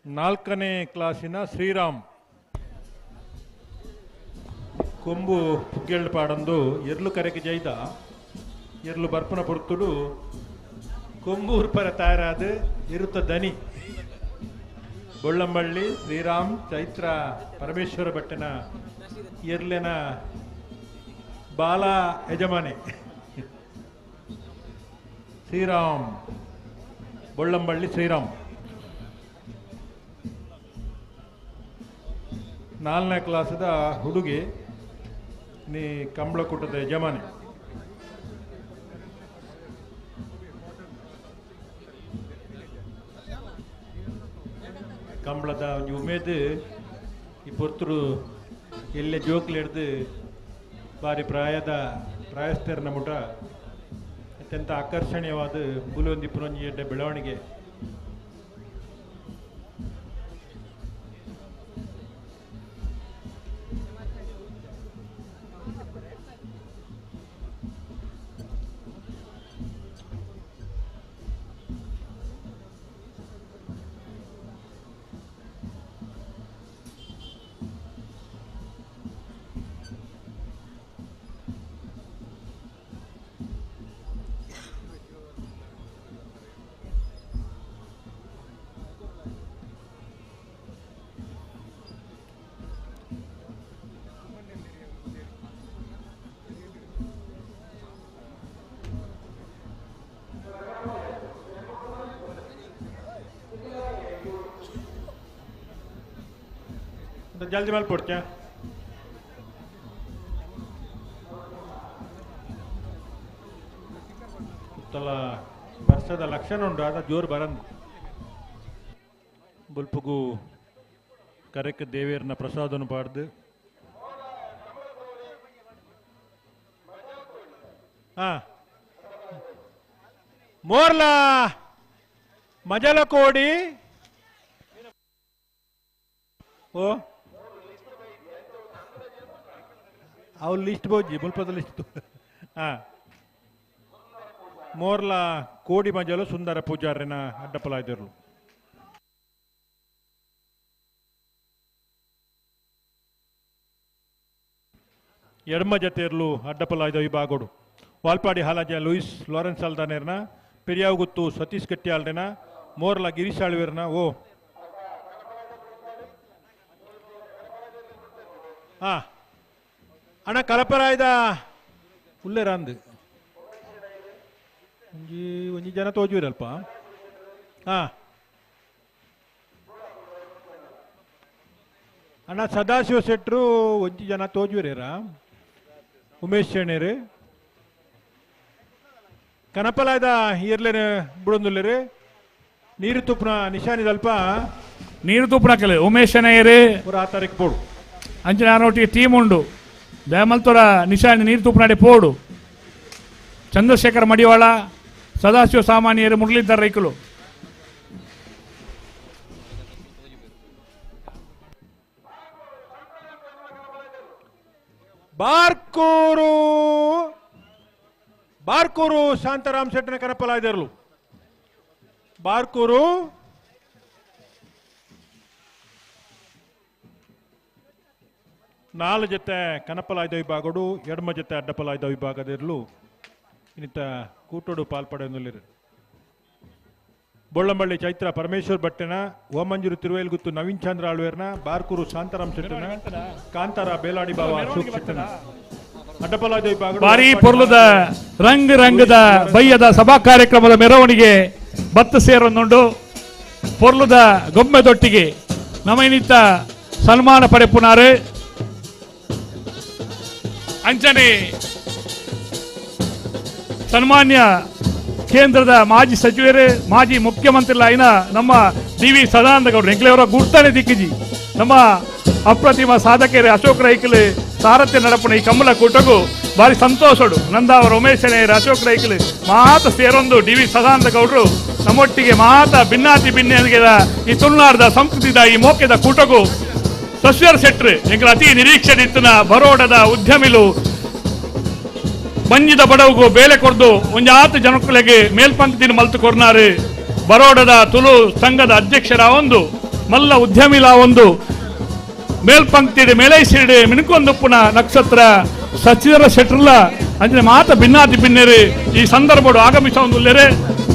ನಾಲ್ಕನೇ ಕ್ಲಾಸಿನ ಶ್ರೀರಾಮ್ ಕೊಂಬು ಪುಗ್ಗೆಳ್ಳು ಪಾಡಂದು ಎರ್ಲು ಕರೆಗೆ ಜೈದ ಎರ್ಲು ಬರ್ಪನ ಪೊರ್ತುಡು ಕೊಂಬು ಉರ್ಪರ ತಯಾರಾದ ಇರುತ್ತ ದನಿ ಬೊಳ್ಳಂಬಳ್ಳಿ ಶ್ರೀರಾಮ್ ಚೈತ್ರ ಪರಮೇಶ್ವರ ಭಟ್ಟನ ಎರ್ಲೆನ ಬಾಲ ಯಜಮಾನೆ ಶ್ರೀರಾಮ್ ಬೊಳ್ಳಂಬಳ್ಳಿ ಶ್ರೀರಾಮ್. 4ನೇ ಕ್ಲಾಸದ ಹುಡುಗಿ ನೀ ಕಂಬಳಕೂಟದ ಯಜಮಾನಿ. ಕಂಬಳದ ಒಂಜಿ ಉಮೇದ್ ಈ ಪೊರ್ತುಡು ಎಲ್ಲೆ ಜೋಕ್ಲು ಹಿಡ್ದು ಬಾರಿ ಪ್ರಾಯದ ಪ್ರಾಯಸ್ಥೆರ್ನ ಮುಟ ಅತ್ಯಂತ ಆಕರ್ಷಣೀಯವಾದ ಬುಲೊಂದಿ ಪುನೊಂಜಿ ಎಡ್ಡೆ ಬೆಳವಣಿಗೆ. ಜಲ್ದಿ ಮೇಲೆ ಪಡ್ತೀಯ ಸುತ್ತಲ ವರ್ಷದ ಲಕ್ಷಣ ಉಂಟು ಆದ ಜೋರು ಬರಂದು. ಬುಲ್ಪುಗು ಕರೆಕ್ ದೇವೇರ್ನ ಪ್ರಸಾದನು ಪಾಡ್ದು ಹಾ ಮೋರ್ಲಾ ಮಜಲಕೋಡಿ ಓ ಅವ್ರ ಲಿಸ್ಟ್ ಬೋಜಿ ಮುಲ್ಪದ ಲಿಸ್ಟ್. ಹಾ ಮೋರ್ಲಾ ಕೋಡಿ ಮಜಲು ಸುಂದರ ಪೂಜಾರಿನ ಅಡ್ಡಪಲಾಯ್ದಿರ್ಲು. ಎಡಮ ಜತೆಯರ್ಲು ಅಡ್ಡಪಲಾಯ್ದ ವಿಭಾಗೋಡು ವಾಲ್ಪಾಡಿ ಹಾಲಾಜ ಲೂಯಿಸ್ ಲಾರೆನ್ಸ್ ಅಲ್ದಾನೇರ್ನ, ಪೆರಿಯಾವುಗುತ್ತು ಸತೀಶ್ ಗಟ್ಟಿಯಾಲ್ರೇನ, ಮೋರ್ಲಾ ಗಿರೀಶ್ ಆಳ್ವೇರ್ನ. ಓ ಹಾ ಅಣ್ಣ ಕಲಪರಾಯ್ದ ಉಲ್ಲೇರಾಂದು ಒಂಜಿ ಒಂಜಿ ಜನ ತೋಜುವಿರಲ್ಪ. ಹಾ ಅಣ್ಣ ಸದಾಶಿವ ಶೆಟ್ರು ಒಂಜಿ ಜನ ತೋಜುವಿರೇರ, ಉಮೇಶ್ ಶೆಣೇರು ಕನಪಲಾಯ್ದ ಇರ್ಲೇನೆ ಬುಡೊಂದುಲ್ಲೇರು ನೀರು ತುಪ್ಪನ ನಿಶಾನಿದಲ್ಪ ನೀರು ತುಪ್ಪನ ಕಲೆ ಉಮೇಶ್ ಶೆಣೇರು ಆ ತಾರೀಕು ಪೋಡು ಅಂಚನೆ ಟೀಮ್ ಉಂಡು ದಯಮಲ್ತೊರ ನಿಶಾನಿ ನೀರು ತುಪ್ಪನಾಡಿ ಪೋಡು. ಚಂದ್ರಶೇಖರ್ ಮಡಿವಾಳ, ಸದಾಶಿವ ಸಾಮಾನ್ಯರು, ಮುರಳೀಧರ್ ರೈಕುಲು. ಬಾರ್ಕೂರು ಬಾರ್ಕೂರು ಶಾಂತಾರಾಮ್ ಶೆಟ್ಟನ ಕನಪಲಾಯ್ದರ್ಲು. ಬಾರ್ಕೂರು ನಾಲು ಜೊತೆ ಕನಪಲಾಯ್ದ ವಿಭಾಗಡು, ಎಡಮ ಜೊತೆ ಅಡ್ಡಪಲಾಯ್ದ ವಿಭಾಗದಿರಲು ಇನ್ನಿತ ಕೂಟೋಡು ಪಾಲ್ಪಡೆಯೊಂದುಲ್ಲೆರ್. ಬೊಳ್ಳಂಬಳ್ಳಿ ಚೈತ್ರ ಪರಮೇಶ್ವರ್ ಭಟ್ಟನ, ಓಮಂಜೂರು ತಿರುವೇಲ್ಗುತ್ತು ನವೀನ್ ಚಂದ್ರ ಆಳ್ವೇರ್ನ, ಬಾರ್ಕೂರು ಶಾಂತಾರಾಮ್ ಶೆಟ್ಟನ, ಕಾಂತಾರ ಬೇಲಾಡಿ ಬಾವ ಅಶೋಕ್ ಶೆಟ್ಟನ ಅಡ್ಡಪಲಾಯ್ದ ವಿಭಾಗಡು. ಭಾರಿ ಪೊರ್ಲುದ ರಂಗ್ ರಂಗದ ಬಯ್ಯದ ಸಭಾ ಕಾರ್ಯಕ್ರಮದ ಮೆರವಣಿಗೆ ಬತ್ತು ಸೇರೊಂದುಂಡು. ಪೊರ್ಲುದ ಗೊಂಬೆದೊಟ್ಟಿಗೆ ನಮೈನಿತ್ತ ಸನ್ಮಾನ ಪಡೆಪುನಾರು. ಅಂಚನೆ ಸನ್ಮಾನ್ಯ ಕೇಂದ್ರದ ಮಾಜಿ ಸಚಿವರು, ಮಾಜಿ ಮುಖ್ಯಮಂತ್ರಿಗಳಾಯಿನ ನಮ್ಮ ಡಿ ವಿ ಸದಾನಂದ ಗೌಡರು ಎಂಕ್ಲೆಯವರ ಗುರ್ತಾನೆ ದಿಕ್ಕಿಜಿ ನಮ್ಮ ಅಪ್ರತಿಮ ಸಾಧಕರು ಅಶೋಕ್ ರೈಕಲ್ ಸಾರಥ್ಯ ನಡಪುನ ಈ ಕಮ್ಮಲ ಕೂಟಗೂ ಭಾರಿ ಸಂತೋಷಡು. ನಂದಾವರ ಉಮೇಶನೇರು, ಅಶೋಕ್ ರೈಕಲ್ ಮಾತ ಸೇರೊಂದು ಡಿ ವಿ ಸದಾನಂದ ಗೌಡರು ನಮ್ಮೊಟ್ಟಿಗೆ ಮಾತ ಭಿನ್ನಾತಿ ಭಿನ್ನಿಗೆದ ಈ ತುಳುನಾಡದ ಸಂಸ್ಕೃತಿದ ಈ ಮೋಕ್ಯದ ಕೂಟಗೂ ಸಸ್ಯರ್ ಶೆಟ್ರು ಎಂಕಲ ಅತಿ ನಿರೀಕ್ಷೆ ಇತ್ತಿನ ಬರೋಡದ ಉದ್ಯಮಿಲು ಬಂಜಿದ ಬಡವಗು ಬೇಲೆ ಕೊರ್ದು ಒಂಜಾತ ಜನಕ್ಕುಲೆಗೆ ಮೇಲ್ಪಂಕ್ತಿನ ಮಲ್ತು ಕೊರ್ನಾರು. ಬರೋಡದ ತುಳು ಸಂಘದ ಅಧ್ಯಕ್ಷರ ಒಂದು ಮಲ್ಲ ಉದ್ಯಮಿಲ ಒಂದು ಮೇಲ್ಪಂಕ್ತಿಡೆ ಮೇಲೈಸಿಡೆ ಮಿಣುಕೊಂದುಪ್ಪುನ ನಕ್ಷತ್ರ ಸಚಿವರ ಶೆಟ್ರಲ್ಲ ಅಂಚನೆ ಮಾತ ಭಿನ್ನಾತಿ ಭಿನ್ನೆರು ಈ ಸಂದರ್ಭಡು ಆಗಮಿಸ ಒಂದುಲ್ಲೆರೆ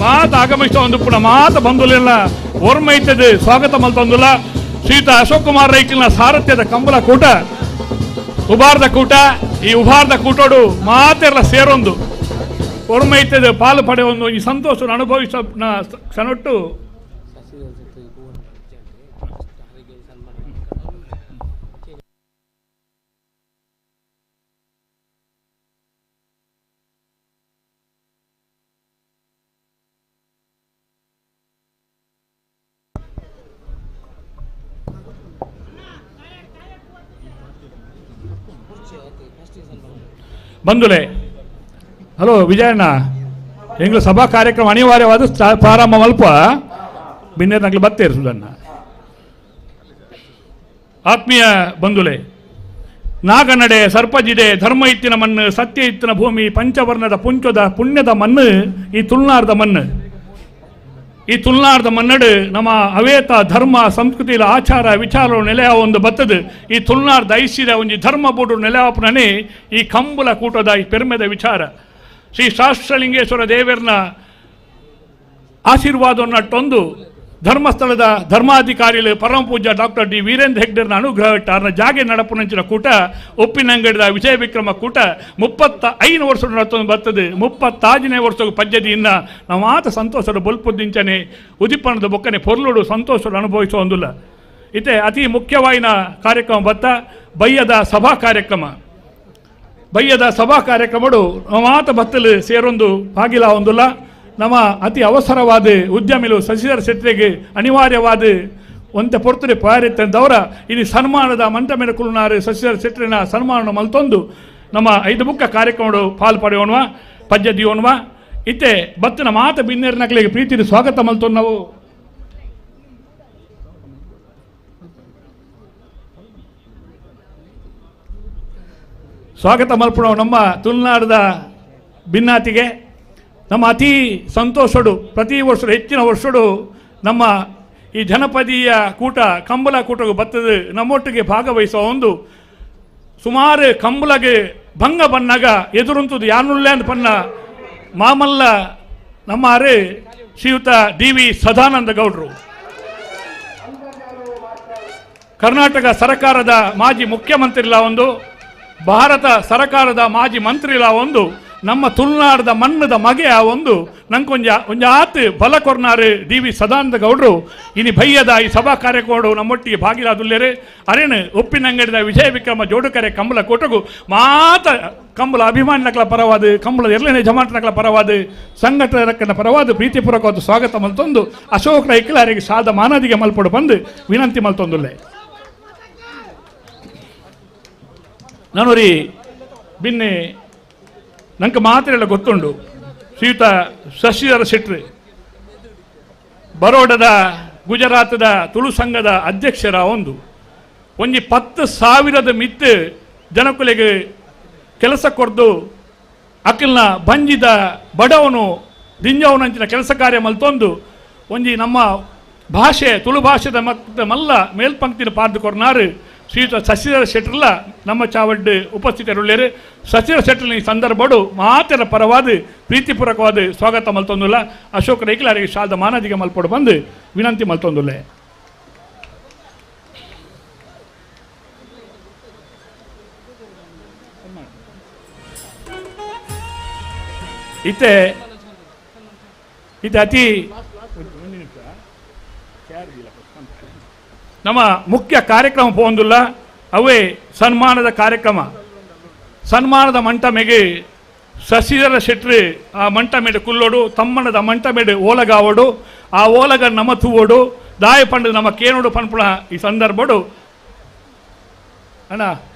ಮಾತ ಆಗಮಿಸ ಒಂದುಪ್ಪುನ ಮಾತ ಬಂದುಲೆಲ್ಲ ಓರ್ಮೈತದೆ ಸ್ವಾಗತ ಮಲ್ತೊಂದುಲ್ಲ. ಶ್ರೀತ ಅಶೋಕ್ ಕುಮಾರ್ ರೈಕಿಲ್ನ ಸಾರಥ್ಯದ ಕಂಬಳ ಕೂಟ ಉಬಾರ್ದ ಕೂಟ, ಈ ಉಬಾರ್ದ ಕೂಟೋಡು ಮಾತೆಲ್ಲ ಸೇರೊಂದು ಒರ್ಮೈತದೆ ಪಾಲು ಪಡೆಯೊಂದು ಈ ಸಂತೋಷ ಅನುಭವಿಸ ಕ್ಷಣೊಟ್ಟು ಬಂದುಲೆ ಹಲೋ ವಿಜಯಣ್ಣ, ಎಂಗ್ಲ ಸಭಾ ಕಾರ್ಯಕ್ರಮ ಅನಿವಾರ್ಯವಾದ ಪ್ರಾರಂಭ ಮಲ್ಪ ಬಿನ್ನೇರ್ ಬತ್ತೇರು ಸುಧಣ್ಣ. ಆತ್ಮೀಯ ಬಂಧುಲೆ, ನಾಗನಡೆ ಸರ್ಪಜಿಡೆ ಧರ್ಮ ಇತ್ತಿನ ಮಣ್ಣು, ಸತ್ಯ ಇತ್ತಿನ ಭೂಮಿ, ಪಂಚವರ್ಣದ ಪುಂಚದ ಪುಣ್ಯದ ಮಣ್ಣು ಈ ತುಳುನಾಡ್ದ ಮಣ್ಣು. ಈ ತುಳುನಾಡ್ದ ಮನ್ನಡು ನಮ್ಮ ಅವೇತ ಧರ್ಮ ಸಂಸ್ಕೃತಿ ಆಚಾರ ವಿಚಾರ ನೆಲೆಯ ಒಂದು ಬತ್ತದು. ಈ ತುಳುನಾಡ್ದ ಐಸಿರ ಒಂಜಿ ಧರ್ಮ ಬೂಡು ನೆಲೆಯಾಪನೇ ಈ ಕಂಬುಲ ಕೂಟದ ಈ ಪೆರ್ಮೆದ ವಿಚಾರ. ಶ್ರೀ ಶಾಸ್ತ್ರಲಿಂಗೇಶ್ವರ ದೇವರನ ಆಶೀರ್ವಾದವನ್ನು ಧರ್ಮಸ್ಥಳದ ಧರ್ಮಾಧಿಕಾರಿಗಳು ಪರಮ ಪೂಜ್ಯ ಡಾಕ್ಟರ್ ಡಿ ವೀರೇಂದ್ರ ಹೆಗ್ಡೆರ್ನ ಅನುಗ್ರಹ ಇಟ್ಟಾರನ ಜಾಗೆ ನಡಪುನಂಚಿನ ಕೂಟ ಉಪ್ಪಿನಂಗಡಿದ ವಿಜಯ ವಿಕ್ರಮ ಕೂಟ 35 ವರ್ಷ ನಡತೊಂದು ಬರ್ತದೆ. 36ನೇ ವರ್ಷ ಪದ್ಧತಿಯಿಂದ ನಾವು ಆತ ಸಂತೋಷದ ಬೊಲ್ಪುದಿಂಚನೆ ಉದಿಪನದ ಬೊಕ್ಕನೆ ಪೊರ್ಲುಡು ಸಂತೋಷದ ಅನುಭವಿಸುವ ಒಂದಿಲ್ಲ. ಇತ್ತೆ ಅತಿ ಮುಖ್ಯವಾಯಿನ ಕಾರ್ಯಕ್ರಮ ಬತ್ತ ಬಯ್ಯದ ಸಭಾ ಕಾರ್ಯಕ್ರಮ. ಬಯ್ಯದ ಸಭಾ ಕಾರ್ಯಕ್ರಮಡು ಮಾತ ಬತ್ತಲು ಸೇರೊಂದು ಬಾಗಿಲ ಒಂದಿಲ್ಲ. ನಮ್ಮ ಅತಿ ಅವಸರವಾದ ಉದ್ಯಮಿಲು ಶಶಿಧರ ಶೆಟ್ಟಿಗೆ ಅನಿವಾರ್ಯವಾದ ಒಂತೆ ಪೊರ್ತುಡೆ ಪಾರಿತ್ತಂದವರ ಇಲ್ಲಿ ಸನ್ಮಾನದ ಮಂಟ ಮೇಲೆ ಕುಳ್ನಾರು ಶಶಿಧರ ಶೆಟ್ಟರಿನ ಸನ್ಮಾನ ಮಲ್ತೊಂದು ನಮ್ಮ 5 ಮುಖ್ಯ ಕಾರ್ಯಕ್ರಮಗಳು ಪಾಲು ಪಡೆಯೋಣವ ಪದ್ಯ ದಿಯೋಣವ. ಇತ್ತೆ ಬತ್ತಿನ ಮಾತ ಬಿನ್ನೇರಿನಕಲಿಗೆ ಪ್ರೀತಿ ಸ್ವಾಗತ ಮಲ್ತೊಂದು ನಾವು ಸ್ವಾಗತ ಮಲ್ಪುಣ ನಮ್ಮ ತುಳುನಾಡದ ಭಿನ್ನಾತಿಗೆ. ನಮ್ಮ ಅತಿ ಸಂತೋಷಡು ಪ್ರತಿ ವರ್ಷ ಹೆಚ್ಚಿನ ವರ್ಷಡು ನಮ್ಮ ಈ ಜನಪದೀಯ ಕೂಟ ಕಂಬಳ ಕೂಟಕ್ಕೆ ಬರ್ತದೆ ನಮ್ಮೊಟ್ಟಿಗೆ ಭಾಗವಹಿಸುವ ಒಂದು ಸುಮಾರು ಕಂಬಳಗೆ ಭಂಗ ಬನ್ನಾಗ ಎದುರುಂತದ್ದು ಯಾನುಳ್ಳೆ ಅಂತ ಪನ್ನ ಮಾಮಲ್ಲ ನಮ್ಮಾರೆ ಶ್ರೀಯುತ ಡಿ ವಿ ಸದಾನಂದ ಗೌಡರು, ಕರ್ನಾಟಕ ಸರ್ಕಾರದ ಮಾಜಿ ಮುಖ್ಯಮಂತ್ರಿಲ ಒಂದು, ಭಾರತ ಸರ್ಕಾರದ ಮಾಜಿ ಮಂತ್ರಿಲ ಒಂದು, ನಮ್ಮ ತುಳುನಾಡದ ಮಣ್ಣದ ಮಗೆ ಆ ಒಂದು ನಂಗೊಂಜ ಒಂಜ ಆತ್ ಬಲ ಕೊರ್ನಾರು ಡಿ ವಿ ಸದಾನಂದ ಗೌಡರು. ಇನಿ ಭಯ್ಯದ ಈ ಸಭಾ ಕಾರ್ಯಕ್ರಮ ನಮ್ಮೊಟ್ಟಿಗೆ ಭಾಗಿಲಾದುಲ್ಲೇರು. ಅರೇನು ಉಪ್ಪಿನಂಗಡಿದ ವಿಜಯ ವಿಕ್ರಮ ಜೋಡುಕರೆ ಕಂಬಳ ಕೂಟಗು ಮಾತ ಕಂಬಳ ಅಭಿಮಾನಿನಕಲ ಪರವಾದ, ಕಂಬಳದ ಎರಡನೇ ಜಮಾಟನಕಲ ಪರವಾದ, ಸಂಘಟಕನ ಪರವಾದ ಪ್ರೀತಿಪೂರ್ವಕವಾದ ಸ್ವಾಗತ ಮಲ್ತೊಂದು ಅಶೋಕ್ ರೈಕಲಾರಿಗೆ ಸಾದ ಮಾನದಿಗೆ ಮಲ್ಪಡು ಬಂದು ವಿನಂತಿ ಮಲ್ತೊಂದುಲ್ಲೆ. ನಾನು ರೀ ಬಿನ್ನೆ ನಂಗೆ ಮಾತ್ರೆಲ್ಲ ಗೊತ್ತುಂಡು. ಶ್ರೀಯುತ ಶಶಿಧರ ಶೆಟ್ರು ಬರೋಡದ ಗುಜರಾತದ ತುಳು ಸಂಘದ ಅಧ್ಯಕ್ಷರ ಒಂದು ಒಂಜಿ 10,000 ಮಿತ್ತು ಜನಕುಲೆಗೆ ಕೆಲಸ ಕೊರ್ದು ಅಕಿಲ್ನ ಬಂಜಿದ ಬಡವನು ದಿಂಜವನಂಚಿನ ಕೆಲಸ ಕಾರ್ಯ ಮಲ್ತೊಂದು ಒಂಜಿ ನಮ್ಮ ಭಾಷೆ ತುಳು ಭಾಷೆದ ಮತ್ತು ಮಲ್ಲ ಮೇಲ್ಪಂಕ್ತಿನ ಪಾರ್ದು ಕೊರ್ನಾರು ಶ್ರೀಯುತ ಶಶಿಧರ ಶೆಟ್ಟರ್ಲ ನಮ್ಮ ಚಾವಡ್ಡು ಉಪಸ್ಥಿತರುಳ್ಳೇರು. ಶಶಿಧರ ಶೆಟ್ಟರ್ನ ಈ ಸಂದರ್ಭಡು ಮಾತರ ಪರವಾದ ಪ್ರೀತಿಪೂರ್ವಕವಾದ ಸ್ವಾಗತ ಮಲ್ತೊಂದುಲ್ಲ. ಅಶೋಕ್ ರೈಕಲಾರಿಗೆ ಶಾಲದ ಮಾನದಿಗೆ ಮಲ್ಪಡು ಬಂದು ವಿನಂತಿ ಮಲ್ತೊಂದುಲ್ಲೆ. ಇತ್ತೆ ಇತ್ತೆ ಅತಿ ನಮ್ಮ ಮುಖ್ಯ ಕಾರ್ಯಕ್ರಮ ಪೋಂದುಲ್ಲ ಅವೇ ಸನ್ಮಾನದ ಕಾರ್ಯಕ್ರಮ. ಸನ್ಮಾನದ ಮಂಟಮೆಗೆ ಶಶಿಧರ ಶೆಟ್ರು ಆ ಮಂಟ ಮೇಲೆ ಕುಲ್ಲೋಡು, ತಮ್ಮನದ ಮಂಟ ಮೇಲೆ ಓಲಗಾವಡು, ಆ ಓಲಗ ನಮ ತೂವೋಡು, ದಾಯ ಪಂಡು ನಮ್ಮ ಕೇನೋಡು ಪನ್ಪುಣ ಈ ಸಂದರ್ಭಡು ಅಣ್ಣ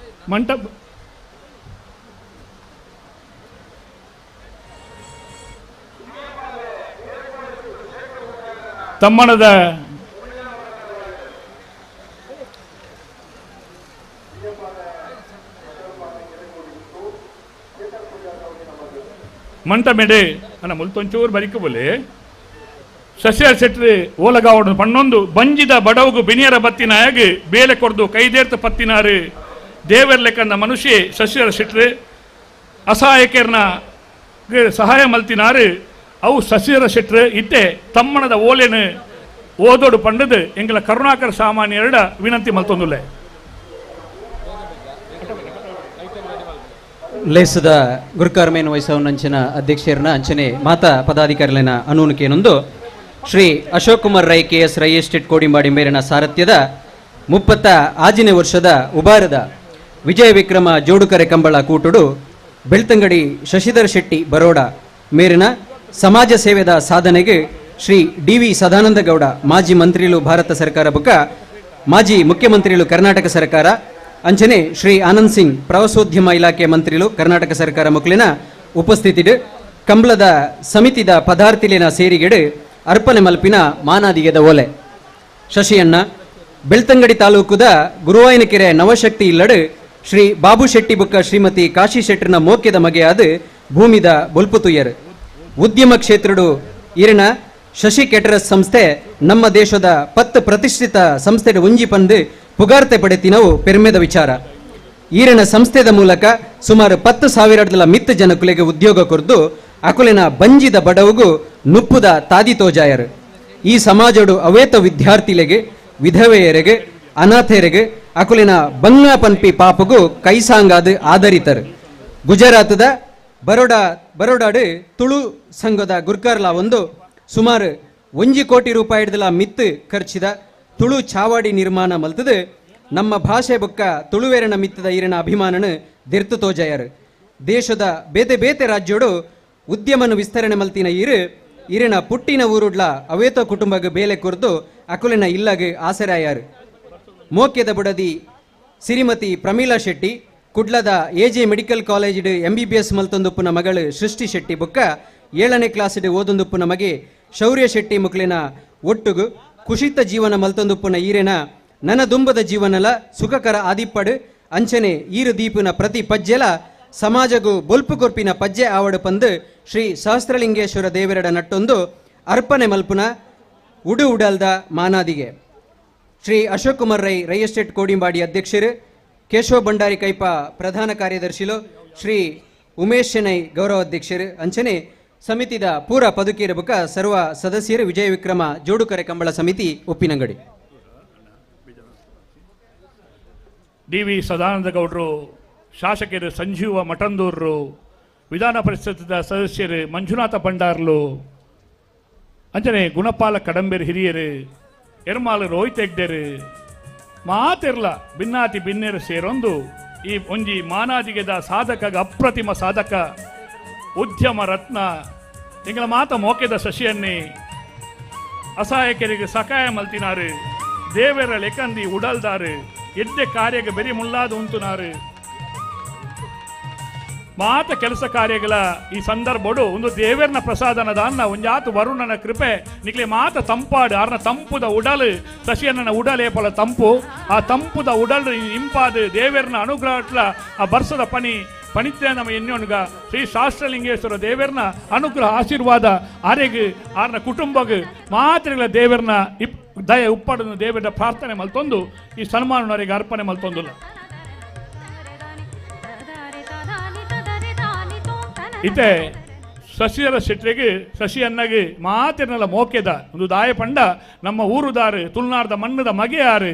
ಮಂಟ ತಮ್ಮನದ ಮಂಟ ಮೇಡೆ ಅಣ್ಣ ಮುಲ್ತೊಂಚೂರು ಬರಿಕು ಬೋಲೆ ಶಶಿಧರ ಶೆಟ್ರು ಓಲಗಾವಡು ಪಣ್ಣೊಂದು ಬಂಜಿದ ಬಡವಗು ಬಿನಿಯರ ಬತ್ತಿನಾಯಾಗಿ ಬೇಲೆ ಕೊರ್ದು ಕೈದೇರ್ತ ಪತ್ತಿನಾರು ದೇವರ್ಲೆಕ್ಕಂದ ಮನುಷ್ಯ ಶಶಿಧರ ಶೆಟ್ರು ಅಸಹಾಯಕರ್ನ ಸಹಾಯ ಮಲ್ತಿನಾರು ಅವು ಶಶಿಧರ ಶೆಟ್ರು ಇತ್ತೆ ತಮ್ಮನದ ಓಲೆನು ಓದೋಡು ಪಂಡದು ಎಂಗಲ ಕರುಣಾಕರ ಸಾಮಾನ್ಯರಡ ವಿನಂತಿ ಮಲ್ತೊಂದುಲ್ಲೆ. ಲೇಸದ ಗುರುಕರ್ಮೇನ್ ವಹಿಸವನಂಚಿನ ಅಧ್ಯಕ್ಷರನ್ನ ಅಂಚನೆ ಮಾತಾ ಪದಾಧಿಕಾರಿಗಳನ್ನ ಅನೂನಿಕೆಯನ್ನೊಂದು Shri Ashok Kumar Rai K S Rai estate Kodimbadi ಮೇರಿನ ಸಾರಥ್ಯದ 36ನೇ ವರ್ಷದ ಉಬಾರದ ವಿಜಯ ವಿಕ್ರಮ ಜೋಡುಕರೆ ಕಂಬಳ ಕೂಟುಡು ಬೆಳ್ತಂಗಡಿ ಶಶಿಧರ್ ಶೆಟ್ಟಿ ಬರೋಡ ಮೇರಿನ ಸಮಾಜ ಸೇವೆದ ಸಾಧನೆಗೆ ಶ್ರೀ ಡಿ ವಿ ಸದಾನಂದ ಗೌಡ ಮಾಜಿ ಮಂತ್ರಿಲು ಭಾರತ ಸರ್ಕಾರ ಬುಕ್ಕ ಮಾಜಿ ಮುಖ್ಯಮಂತ್ರಿಲು ಕರ್ನಾಟಕ ಸರ್ಕಾರ ಅಂಚನೆ ಶ್ರೀ ಆನಂದ್ ಸಿಂಗ್ ಪ್ರವಾಸೋದ್ಯಮ ಇಲಾಖೆ ಮಂತ್ರಿಲು ಕರ್ನಾಟಕ ಸರ್ಕಾರ ಮುಕ್ಲಿನ ಉಪಸ್ಥಿತಿಡು ಕಂಬಳದ ಸಮಿತಿದ ಪದಾರ್ಥಿಲಿನ ಸೇರಿಗೆಡು ಅರ್ಪಣೆ ಮಲ್ಪಿನ ಮಾನಾದಿಗೆದ ಓಲೆ. ಶಶಿಯಣ್ಣ ಬೆಳ್ತಂಗಡಿ ತಾಲೂಕುದ ಗುರುವಾಯನಕೆರೆ ನವಶಕ್ತಿ ಇಲ್ಲಡು ಶ್ರೀ ಬಾಬು ಶೆಟ್ಟಿ ಬುಕ್ಕ ಶ್ರೀಮತಿ ಕಾಶಿ ಶೆಟ್ಟರ್ನ ಮೋಕ್ಯದ ಮಗೆಯಾದ ಭೂಮಿದ ಬೊಲ್ಪುತುಯರ್. ಉದ್ಯಮ ಕ್ಷೇತ್ರಡು ಇರಣ ಶಶಿ ಕೆಟರಸ್ ಸಂಸ್ಥೆ ನಮ್ಮ ದೇಶದ 10 ಪ್ರತಿಷ್ಠಿತ ಸಂಸ್ಥೆ ಒಂಜಿ ಪಂದು ಪುಗಾರ್ತೆ ಪಡೆತಿನವು ಪೆರ್ಮೆದ ವಿಚಾರ. ಈರಣ ಸಂಸ್ಥೆದ ಮೂಲಕ ಸುಮಾರು 10,000 ಮಿತ್ತ ಜನಕುಲೆಗೆ ಉದ್ಯೋಗ ಕೊರ್ದು ಅಕುಲಿನ ಬಂಜಿದ ಬಡವುಗು ನುಪ್ಪುದ ತಾದಿ ತೋಜಾಯರು. ಈ ಸಮಾಜಡು ಅವೇತ ವಿದ್ಯಾರ್ಥಿಲೆಗೆ, ವಿಧವೆಯರಿಗೆ, ಅನಾಥೆಯರಿಗೆ ಅಕುಲಿನ ಬಂಗ ಪನ್ಪಿ ಪಾಪಗು ಕೈಸಾಂಗಾದ ಆಧರಿತರು. ಗುಜರಾತದ ಬರೋಡಾಡು ತುಳು ಸಂಘದ ಗುರ್ಕರ್ಲಾ ಒಂದು ಸುಮಾರು 1 ಕೋಟಿ ರೂಪಾಯಿದಲ ಮಿತ್ತು ಖರ್ಚಿದ ತುಳು ಚಾವಾಡಿ ನಿರ್ಮಾಣ ಮಲ್ತದು ನಮ್ಮ ಭಾಷೆ ಬೊಕ್ಕ ತುಳುವೇರನ ಮಿತ್ತದ ಈರನ ಅಭಿಮಾನನು ದೆರ್ತು ತೋಜಾಯರು. ದೇಶದ ಬೇತೆ ಬೇತೆ ರಾಜ್ಯೋಡು ಉದ್ಯಮನು ವಿಸ್ತರಣೆ ಮಲ್ತಿನ ಈರು ಈರಿನ ಪುಟ್ಟಿನ ಊರುಡ್ಲ ಅವೇತ ಕುಟುಂಬಗ್ ಬೇಲೆ ಕೊರ್ದು ಅಕುಲಿನ ಇಲ್ಲಗ್ ಆಸರಾಯಾರು. ಮೋಕ್ಯದ ಬುಡದಿ ಶ್ರೀಮತಿ ಪ್ರಮೀಳಾ ಶೆಟ್ಟಿ ಕುಡ್ಲದ ಎಜೆ ಮೆಡಿಕಲ್ ಕಾಲೇಜಿಡ್ MBBS ಮಲ್ತೊಂದುಪ್ಪುನ ಮಗಳು ಸೃಷ್ಟಿ ಶೆಟ್ಟಿ ಬೊಕ್ಕ 7ನೇ ಕ್ಲಾಸಿಡ್ ಓದೊಂದುಪ್ಪುನ ಮಗೆ ಶೌರ್ಯ ಶೆಟ್ಟಿ ಮುಕ್ಲಿನ ಒಟ್ಟುಗು ಕುಶಿತ ಜೀವನ ಮಲ್ತೊಂದುಪ್ಪುನ ಈರೆನ ನನ ದುಂಬದ ಜೀವನಲ ಸುಖಕರ ಆದಿಪ್ಪಡು ಅಂಚನೆ ಈರು ದೀಪಿನ ಪ್ರತಿ ಪಜ್ಜೆಲ ಸಮಾಜಗು ಬೊಲ್ಪು ಕೊರ್ಪಿನ ಪಜ್ಜೆ ಆವಡು ಪಂದು ಶ್ರೀ ಸಹಸ್ರಲಿಂಗೇಶ್ವರ ದೇವರಡ ನಟ್ಟೊಂದು ಅರ್ಪಣೆ ಮಲ್ಪುನ ಉಡು ಉಡಲ್ದ ಮಾನಾದಿಗೆ. ಶ್ರೀ ಅಶೋಕ್ ಕುಮಾರ್ ರೈ ರೈ ಎಸ್ಟೇಟ್ ಕೋಡಿಂಬಾಡಿ ಅಧ್ಯಕ್ಷರು, ಕೇಶವ ಭಂಡಾರಿ ಕೈಪ ಪ್ರಧಾನ ಕಾರ್ಯದರ್ಶಿಲು, ಶ್ರೀ ಉಮೇಶ್ ಶೆಣೈ ಗೌರವ ಅಧ್ಯಕ್ಷರು, ಅಂಚನೆ ಸಮಿತಿದ ಪೂರ ಪದುಕೀರ ಬುಕ ಸರ್ವ ಸದಸ್ಯರು ವಿಜಯ ವಿಕ್ರಮ ಜೋಡುಕರೆ ಕಂಬಳ ಸಮಿತಿ ಉಪ್ಪಿನಂಗಡಿ. ಡಿ ವಿ ಸದಾನಂದ ಗೌಡರು, ಶಾಸಕರು ಸಂಜೀವ ಮಠಂದೂರರು, ವಿಧಾನ ಪರಿಷತ್ದ ಸದಸ್ಯರು ಮಂಜುನಾಥ ಭಂಡಾರ್ಲು, ಅಂಚನೆ ಗುಣಪಾಲ ಕಡಂಬೇರು ಹಿರಿಯರು, ಎರ್ಮಾಲು ರೋಹಿತ್ ಹೆಗ್ಡೆರು, ಮಾತಿರ್ಲ ಭಿನ್ನಾತಿ ಭಿನ್ನೆರು ಸೇರೊಂದು ಈ ಒಂಜಿ ಮಾನಾದಿಗೆದ ಸಾಧಕ, ಅಪ್ರತಿಮ ಸಾಧಕ, ಉದ್ಯಮ ರತ್ನ ಎಂಗಳ ಮಾತ ಮೋಕೆದ ಶಶಿಯನ್ನೇ ಅಸಹಾಯಕರಿಗೆ ಸಕಾಯ ಮಲ್ತಿನಾರು, ದೇವರ ಲೆಕ್ಕಂದಿ ಉಡಲ್ದಾರು, ಎದ್ದೆ ಕಾರ್ಯಕ್ಕೆ ಬೆರಿ ಮುಲ್ಲಾದ ಉಂಟುನಾರು. ಮಾತ ಕೆಲಸ ಕಾರ್ಯಗಳ ಈ ಸಂದರ್ಭಡು ಒಂದು ದೇವರನ ಪ್ರಸಾದನ ದಾನ್ನ ಒಂಜಾತು ವರುಣನ ಕೃಪೆ ನಿಕ್ಲೆ ಮಾತ ತಂಪಾಡು ಆರ್ನ ತಂಪುದ ಉಡಲು ಶಶಿಯನ್ನ ಉಡಲೇ ಪೊಲ ತಂಪು ಆ ತಂಪುದ ಉಡಲು ಇಂಪಾದು ದೇವರನ ಅನುಗ್ರಹಟ್ಲ ಆ ಬರ್ಸದ ಪನಿ ಪಣಿತ್ಯ ನಮ್ಮ ಎಣ್ಣೊಣಗ ಶ್ರೀ ಶಾಸ್ತ್ರಲಿಂಗೇಶ್ವರ ದೇವರನ ಅನುಗ್ರಹ ಆಶೀರ್ವಾದ ಆರೆಗ್ ಆರ್ನ ಕುಟುಂಬಗ್ ಮಾತ್ರೆಗಳ ದೇವರನ ದಯ ಉಪ್ಪಡನ್ನು ದೇವರ ಪ್ರಾರ್ಥನೆ ಮಲ್ತೊಂದು ಈ ಸನ್ಮಾನವರಿಗೆ ಅರ್ಪಣೆ ಮಲ್ತೊಂದುಲ್ಲ. ಇತ್ತೆ ಶಶಿಯರ ಶೆಟ್ರಿಗೆ ಶಶಿಯನ್ನಾಗಿ ಮಾತಿನಲ್ಲ ಮೋಕೆದ ಒಂದು ದಾಯ ಪಂಡ ನಮ್ಮ ಊರುದಾರು ತುಳುನಾಡ್ದ ಮಣ್ಣದ ಮಗೆಯಾರು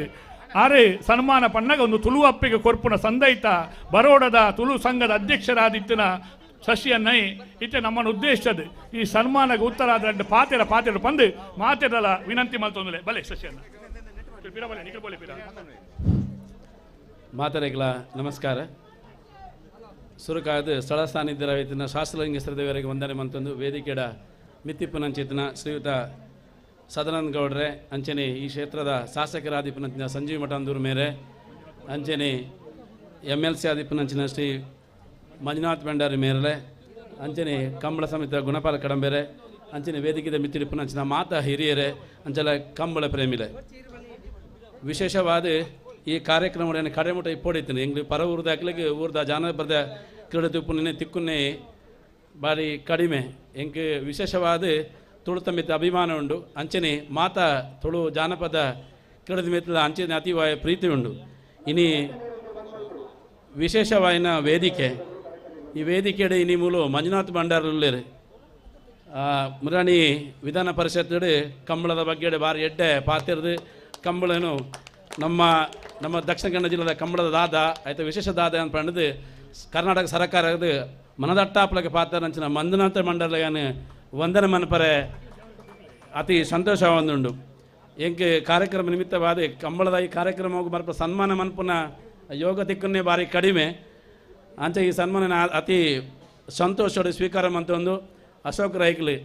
ಆರೆ ಸನ್ಮಾನ ಪಣ್ಣಗ ಒಂದು ತುಳು ಅಪ್ಪಿಗೆ ಕೊರ್ಪುನ ಸಂದೈತ ಬರೋಡದ ತುಳು ಸಂಘದ ಅಧ್ಯಕ್ಷರಾದಿತ್ತಿನ ಶಶಿಯನ್ನೈ ಇತ್ತೆ ನಮ್ಮನ್ನು ಉದ್ದೇಶದ ಈ ಸನ್ಮಾನಕ್ಕೆ ಉತ್ತರಾದ ಎರಡು ಪಾತೆರ ಪಾತೆರ ಪಂದು ಮಾತೆರಲ್ಲ ವಿನಂತಿ ಮಲ್ತೊಂದುಲೆ ಬಲೆ ಶಶಿಯನ್ನ ಮಾತರೆಗಳ ನಮಸ್ಕಾರ. ಸುರುಕಾದ ಸ್ಥಳ ಸಾನ್ನಿಧ್ಯರಾಗಿತ್ತಿನ ಶಾಸ್ತ್ರಲಿಂಗೇಶ್ವರ ದೇವರಿಗೆ ವಂದನೆ ಮಂತೊಂದು ವೇದಿಕೆಡ ಮಿತ್ತಿಪ್ಪುನಂಚಿತನ ಶ್ರೀಯುತ ಸದಾನಂದ ಗೌಡ್ರೆ, ಅಂಚನೆ ಈ ಕ್ಷೇತ್ರದ ಶಾಸಕರಾದಿಪ್ಪುನಂಚಿನ ಸಂಜೀವ್ ಮಠಂದೂರು ಮೇರೆ, ಅಂಚನೆ MLC ಆದಿಪ್ಪುನಂಚಿನ ಶ್ರೀ ಮಂಜುನಾಥ್ ಭಂಡಾರಿ ಮೇರಲೆ, ಅಂಚನೆ ಕಂಬಳ ಸಮಿತ ಗುಣಪಾಲ ಕಡಂಬೇರೆ, ಅಂಚನೆ ವೇದಿಕೆದ ಮಿತ್ತಿಪ್ಪುನಂಚಿನ ಮಾತಾ ಹಿರಿಯರೇ, ಅಂಚಲ ಕಂಬಳ ಪ್ರೇಮಿಲೆ, ವಿಶೇಷವಾದ ಈ ಕಾರ್ಯಕ್ರಮ ಕಡೆಮುಟ ಇಪ್ಪೊಡಿತೀನಿ ಎಂಗ್ಲಿ ಪರ ಊರ್ದ ಅಕ್ಲಿಗೆ ಊರ್ದ ಜಾನಪದ ಕ್ರೀಡೆ ತಿಪ್ಪುನೇ ತಿಕ್ಕುನ್ನೇ ಬಾರಿ ಕಡಿಮೆ. ಎಂಕ್ ವಿಶೇಷವಾದ ತುಳು ಮಿತ್ತ ಅಭಿಮಾನ ಉಂಡು, ಅಂಚನೆ ಮಾತಾ ತುಳು ಜಾನಪದ ಕ್ರೀಡೆ ಮಿತ್ತದ ಅಂಚನೆ ಅತಿವಾಯ ಪ್ರೀತಿ ಉಂಡು. ಇನಿ ವಿಶೇಷವಾಯಿನ ವೇದಿಕೆ, ಈ ವೇದಿಕೆಡೆ ಇನಿ ಮೂಲು ಮಂಜುನಾಥ್ ಭಂಡಾರುಲ್ಲೇರು ಮುರಾಣಿ ವಿಧಾನ ಪರಿಷತ್ ಕಂಬಳದ ಬಗ್ಗೆ ಬಾರಿ ಎಡ್ಡೆ ಪಾತಿರ್ದು ಕಂಬಳನು ನಮ್ಮ ನಮ್ಮ ದಕ್ಷಿಣ ಕನ್ನಡ ಜಿಲ್ಲೆದ ಕಂಬಳದ ದಾದ ಆಯ್ತು ವಿಶೇಷ ದಾದ ಅಂತ ಪಂಡದು ಕರ್ನಾಟಕ ಸರ್ಕಾರದ ಮನದಟ್ಟಾಪಲಕ್ಕೆ ಪಾತ್ರ ಅಂಚಿನ ಮಂಜುನಾಥ ಮಂಡಲಗಾನು ವಂದನೆ ಮನಪರೆ ಅತಿ ಸಂತೋಷ ಒಂದುಂಡು. ಎಂಕ್ ಕಾರ್ಯಕ್ರಮ ನಿಮಿತ್ತವಾದ ಕಂಬಳದ ಈ ಕಾರ್ಯಕ್ರಮ ಬರ್ಪ ಸನ್ಮಾನ ಮನ್ಪುನ ಯೋಗ ತಿಕ್ಕನ್ನೇ ಬಾರಿ ಕಡಿಮೆ ಅಂಚ ಈ ಸನ್ಮಾನ ಅತಿ ಸಂತೋಷ ಸ್ವೀಕಾರ ಮಂತೊಂದು ಅಶೋಕ್ ರೈಕ್ಲಿ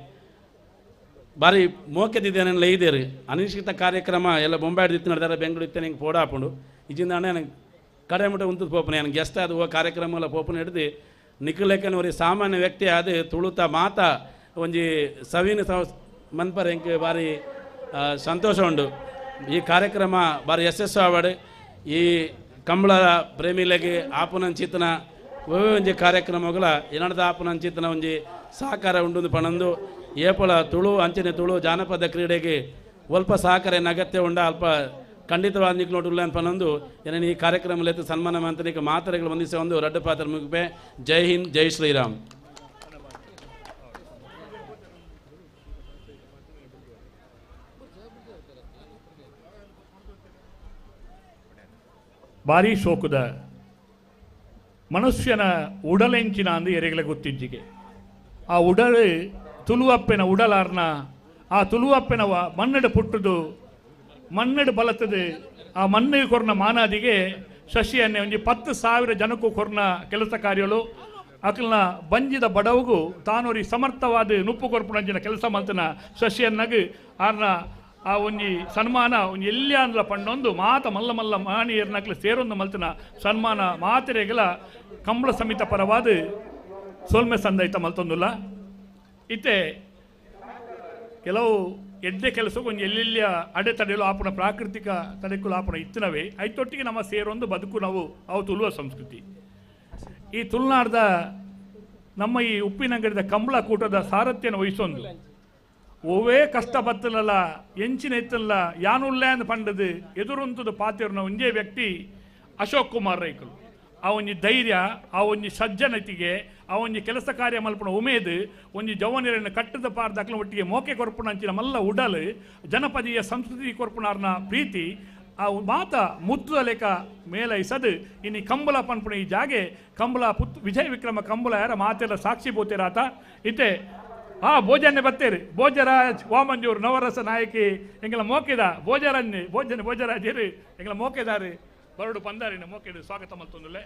ಬಾರಿ ಮೋಕೆದಿದ್ದೇನೆ ಇದ್ದೇರು ಅನಿಶ್ಚಿತ ಕಾರ್ಯಕ್ರಮ ಎಲ್ಲ ಬೊಂಬಾಯಿ ದಿತ್ತು ನಡೆದಾರೆ ಬೆಂಗಳೂರು ಇತ್ತೆ ನಿಂಗೆ ಪೋಡಾಪುಂಡು ಇಜಿಂದಾನೆ ನನಗೆ ಕಡೆ ಮುಟ್ಟ ಉಂತದ ಪೋಪನೆ ನಾನು ಗೆಸ್ಟ್ ಆದ ಕಾರ್ಯಕ್ರಮ ಪೋಪನೆ ಹಿಡಿದು ನಿಕ್ಕಲೆಕ್ಕನ ಒರಿ ಸಾಮಾನ್ಯ ವ್ಯಕ್ತಿ ಆದ ತುಳುತ ಮಾತ ಒಂಜಿ ಸವಿನ ಮನ್ಪರ ಎಂಕ್ ಬಾರಿ ಸಂತೋಷ ಉಂಡು. ಈ ಕಾರ್ಯಕ್ರಮ ಬಾರಿ ಯಶಸ್ಸು ಆವಡ್. ಈ ಕಂಬಳ ಪ್ರೇಮಿಲೆಗೆ ಆಪುನಂಚಿತನ ಒಂಜಿ ಕಾರ್ಯಕ್ರಮಗಳ ಏನದ ಆಪುನಂಚಿತನ ಒಂಜಿ ಸಹಕಾರ ಉಂಡು ಪಣಂದು ಏಪಳ ತುಳು ಅಂಚನೆ ತುಳು ಜಾನಪದ ಕ್ರೀಡೆಗೆ ಅಲ್ಪ ಸಹಕಾರ ಅಗತ್ಯ ಉಂಡ ಅಲ್ಪ ಖಂಡಿತವಾದ ನಿಕ್ಲೋಟುಲ್ಲ ಪನೊಂದು ಏನೇನು ಈ ಕಾರ್ಯಕ್ರಮ ಸನ್ಮಾನ ಮಂತ್ರಿಗೆ ಮಾತ್ರೆಗಳು ವಂದಿಸ ಒಂದು ರಡ್ಡು ಪಾತ್ರ ಮುಗಿಪೆ. ಜೈ ಹಿಂದ್, ಜೈ ಶ್ರೀರಾಮ್. ಭಾರಿ ಶೋಕದ ಮನುಷ್ಯನ ಉಡಲೆಂಚಿನ ಅಂದು ಎರೆಗಳ ಗೊತ್ತಿಜ್ಜಿಗೆ ಆ ಉಡಲು ತುಳುವಪ್ಪೆನ ಉಡಲಾರ್ನ ಆ ತುಳುವಪ್ಪೆನ ಮಣ್ಣಡು ಪುಟ್ಟುದು ಮಣ್ಣಡು ಬಲತದೆ ಆ ಮಣ್ಣು ಕೊರ್ನ ಮಾನಾದಿಗೆ ಶಶಿಯನ್ನೇ ಒಂಜಿ 10,000 ಜನಕ್ಕೂ ಕೊರ್ನ ಕೆಲಸ ಕಾರ್ಯಗಳು ಅಕಲ್ನ ಬಂಜಿದ ಬಡವಗೂ ತಾನೂರಿ ಸಮರ್ಥವಾದ ನುಪ್ಪು ಕೊರ್ಪುನಂಜಿನ ಕೆಲಸ ಮಲ್ತನ ಶಶಿಯನ್ನಾಗ ಆರ್ನ ಆ ಒಂಜಿ ಸನ್ಮಾನ ಒಂಜಿ ಎಲ್ಲಿ ಪಣ್ಣೊಂದು ಮಾತ ಮಲ್ಲ ಮಲ್ಲ ಮಾಣಿಯರ್ನಕ್ಲೆ ಸೇರೊಂದು ಮಲ್ತನ ಸನ್ಮಾನ ಮಾತೆರೆಗಳ ಕಂಬಳ ಸಮಿತ ಪರವಾದ ಸೋಲ್ಮೆ ಸಂದೈತ ಮಲ್ತೊಂದುಲ್ಲ. ಇತ್ತೆ ಕೆಲವು ಎಡ್ಡೆ ಕೆಲಸಕ್ಕೆ ಒಂಜಿ ಎಲ್ಲೆಲ್ಲಿಯ ಅಡೆತಡೆಯಲು ಆಪುನ ಪ್ರಾಕೃತಿಕ ತಡೆಕುಲು ಆಪುನ ಇತ್ತಿನವೇ ಐತೊಟ್ಟಿಗೆ ನಮ್ಮ ಸೇರೊಂದು ಬದುಕು ನಾವು ಅವು ತುಳುವ ಸಂಸ್ಕೃತಿ. ಈ ತುಳುನಾಡ್ದ ನಮ್ಮ ಈ ಉಪ್ಪಿನಂಗಡಿದ ಕಂಬಳ ಕೂಟದ ಸಾರಥ್ಯನ ವಹಿಸೊಂದು ಓವೇ ಕಷ್ಟ ಬತ್ತಲಲ್ಲ ಎಂಚಿನ ಎತ್ತಲ್ಲ ಯಾನುಲ್ಲೆ ಅಂದ್ ಪಂಡದು ಎದುರುಂತದ ಪಾತಿರ್ನ ಒಂಜೇ ವ್ಯಕ್ತಿ ಅಶೋಕ್ ಕುಮಾರ್ ರೈಕುಲು. ಆ ಒಂಜಿ ಧೈರ್ಯ, ಆ ಒಂಜಿ ಸಜ್ಜನತಿಗೆ, ಆ ಒಂಜಿ ಕೆಲಸ ಕಾರ್ಯ ಮಲ್ಪುನ ಉಮೇದು, ಒಂಜಿ ಜವನರನ್ನು ಕಟ್ಟದ ಪಾರ್ದಾಕ್ಲ ಒಟ್ಟಿಗೆ ಮೋಕೆ ಕೊರ್ಪುನಂಚಿನ ಮಲ್ಲ ಉಡಲು, ಜನಪದೀಯ ಸಂಸ್ಕೃತಿ ಕೊರ್ಪುನಾರ್ನ ಪ್ರೀತಿ, ಆ ಮಾತ ಮುತ್ತುದ ಲೇಖ ಮೇಲೈಸದು ಇನ್ನು ಕಂಬಳ ಪನ್ಪುನ ಈ ಜಾಗೆ ಕಂಬಳ ಪುತ್ ವಿಜಯ ವಿಕ್ರಮ ಕಂಬಳ ಯಾರ ಮಾತೆಲ್ಲ ಸಾಕ್ಷಿ ಬೋತೇರಾತ. ಇತ್ತೆ ಆ ಭೋಜನೆ ಬತ್ತೇರಿ ಭೋಜರಾಜ್ ವಾಮಂಜೂರು ನವರಸ ನಾಯಕಿ ಎಂಗಲ ಮೋಕೆದ ಭೋಜರನ್ನಿ ಭೋಜನೆ ಭೋಜರಾಜೇರಿ ಎಂಗಲ ಮೋಕೆದಾರಿ ಬರಡು ಪಂದಾರಿನ ಮೋಕೆಡು ಸ್ವಾಗತ ಮಲ್ತೊಂದುಲ್ಲೆ.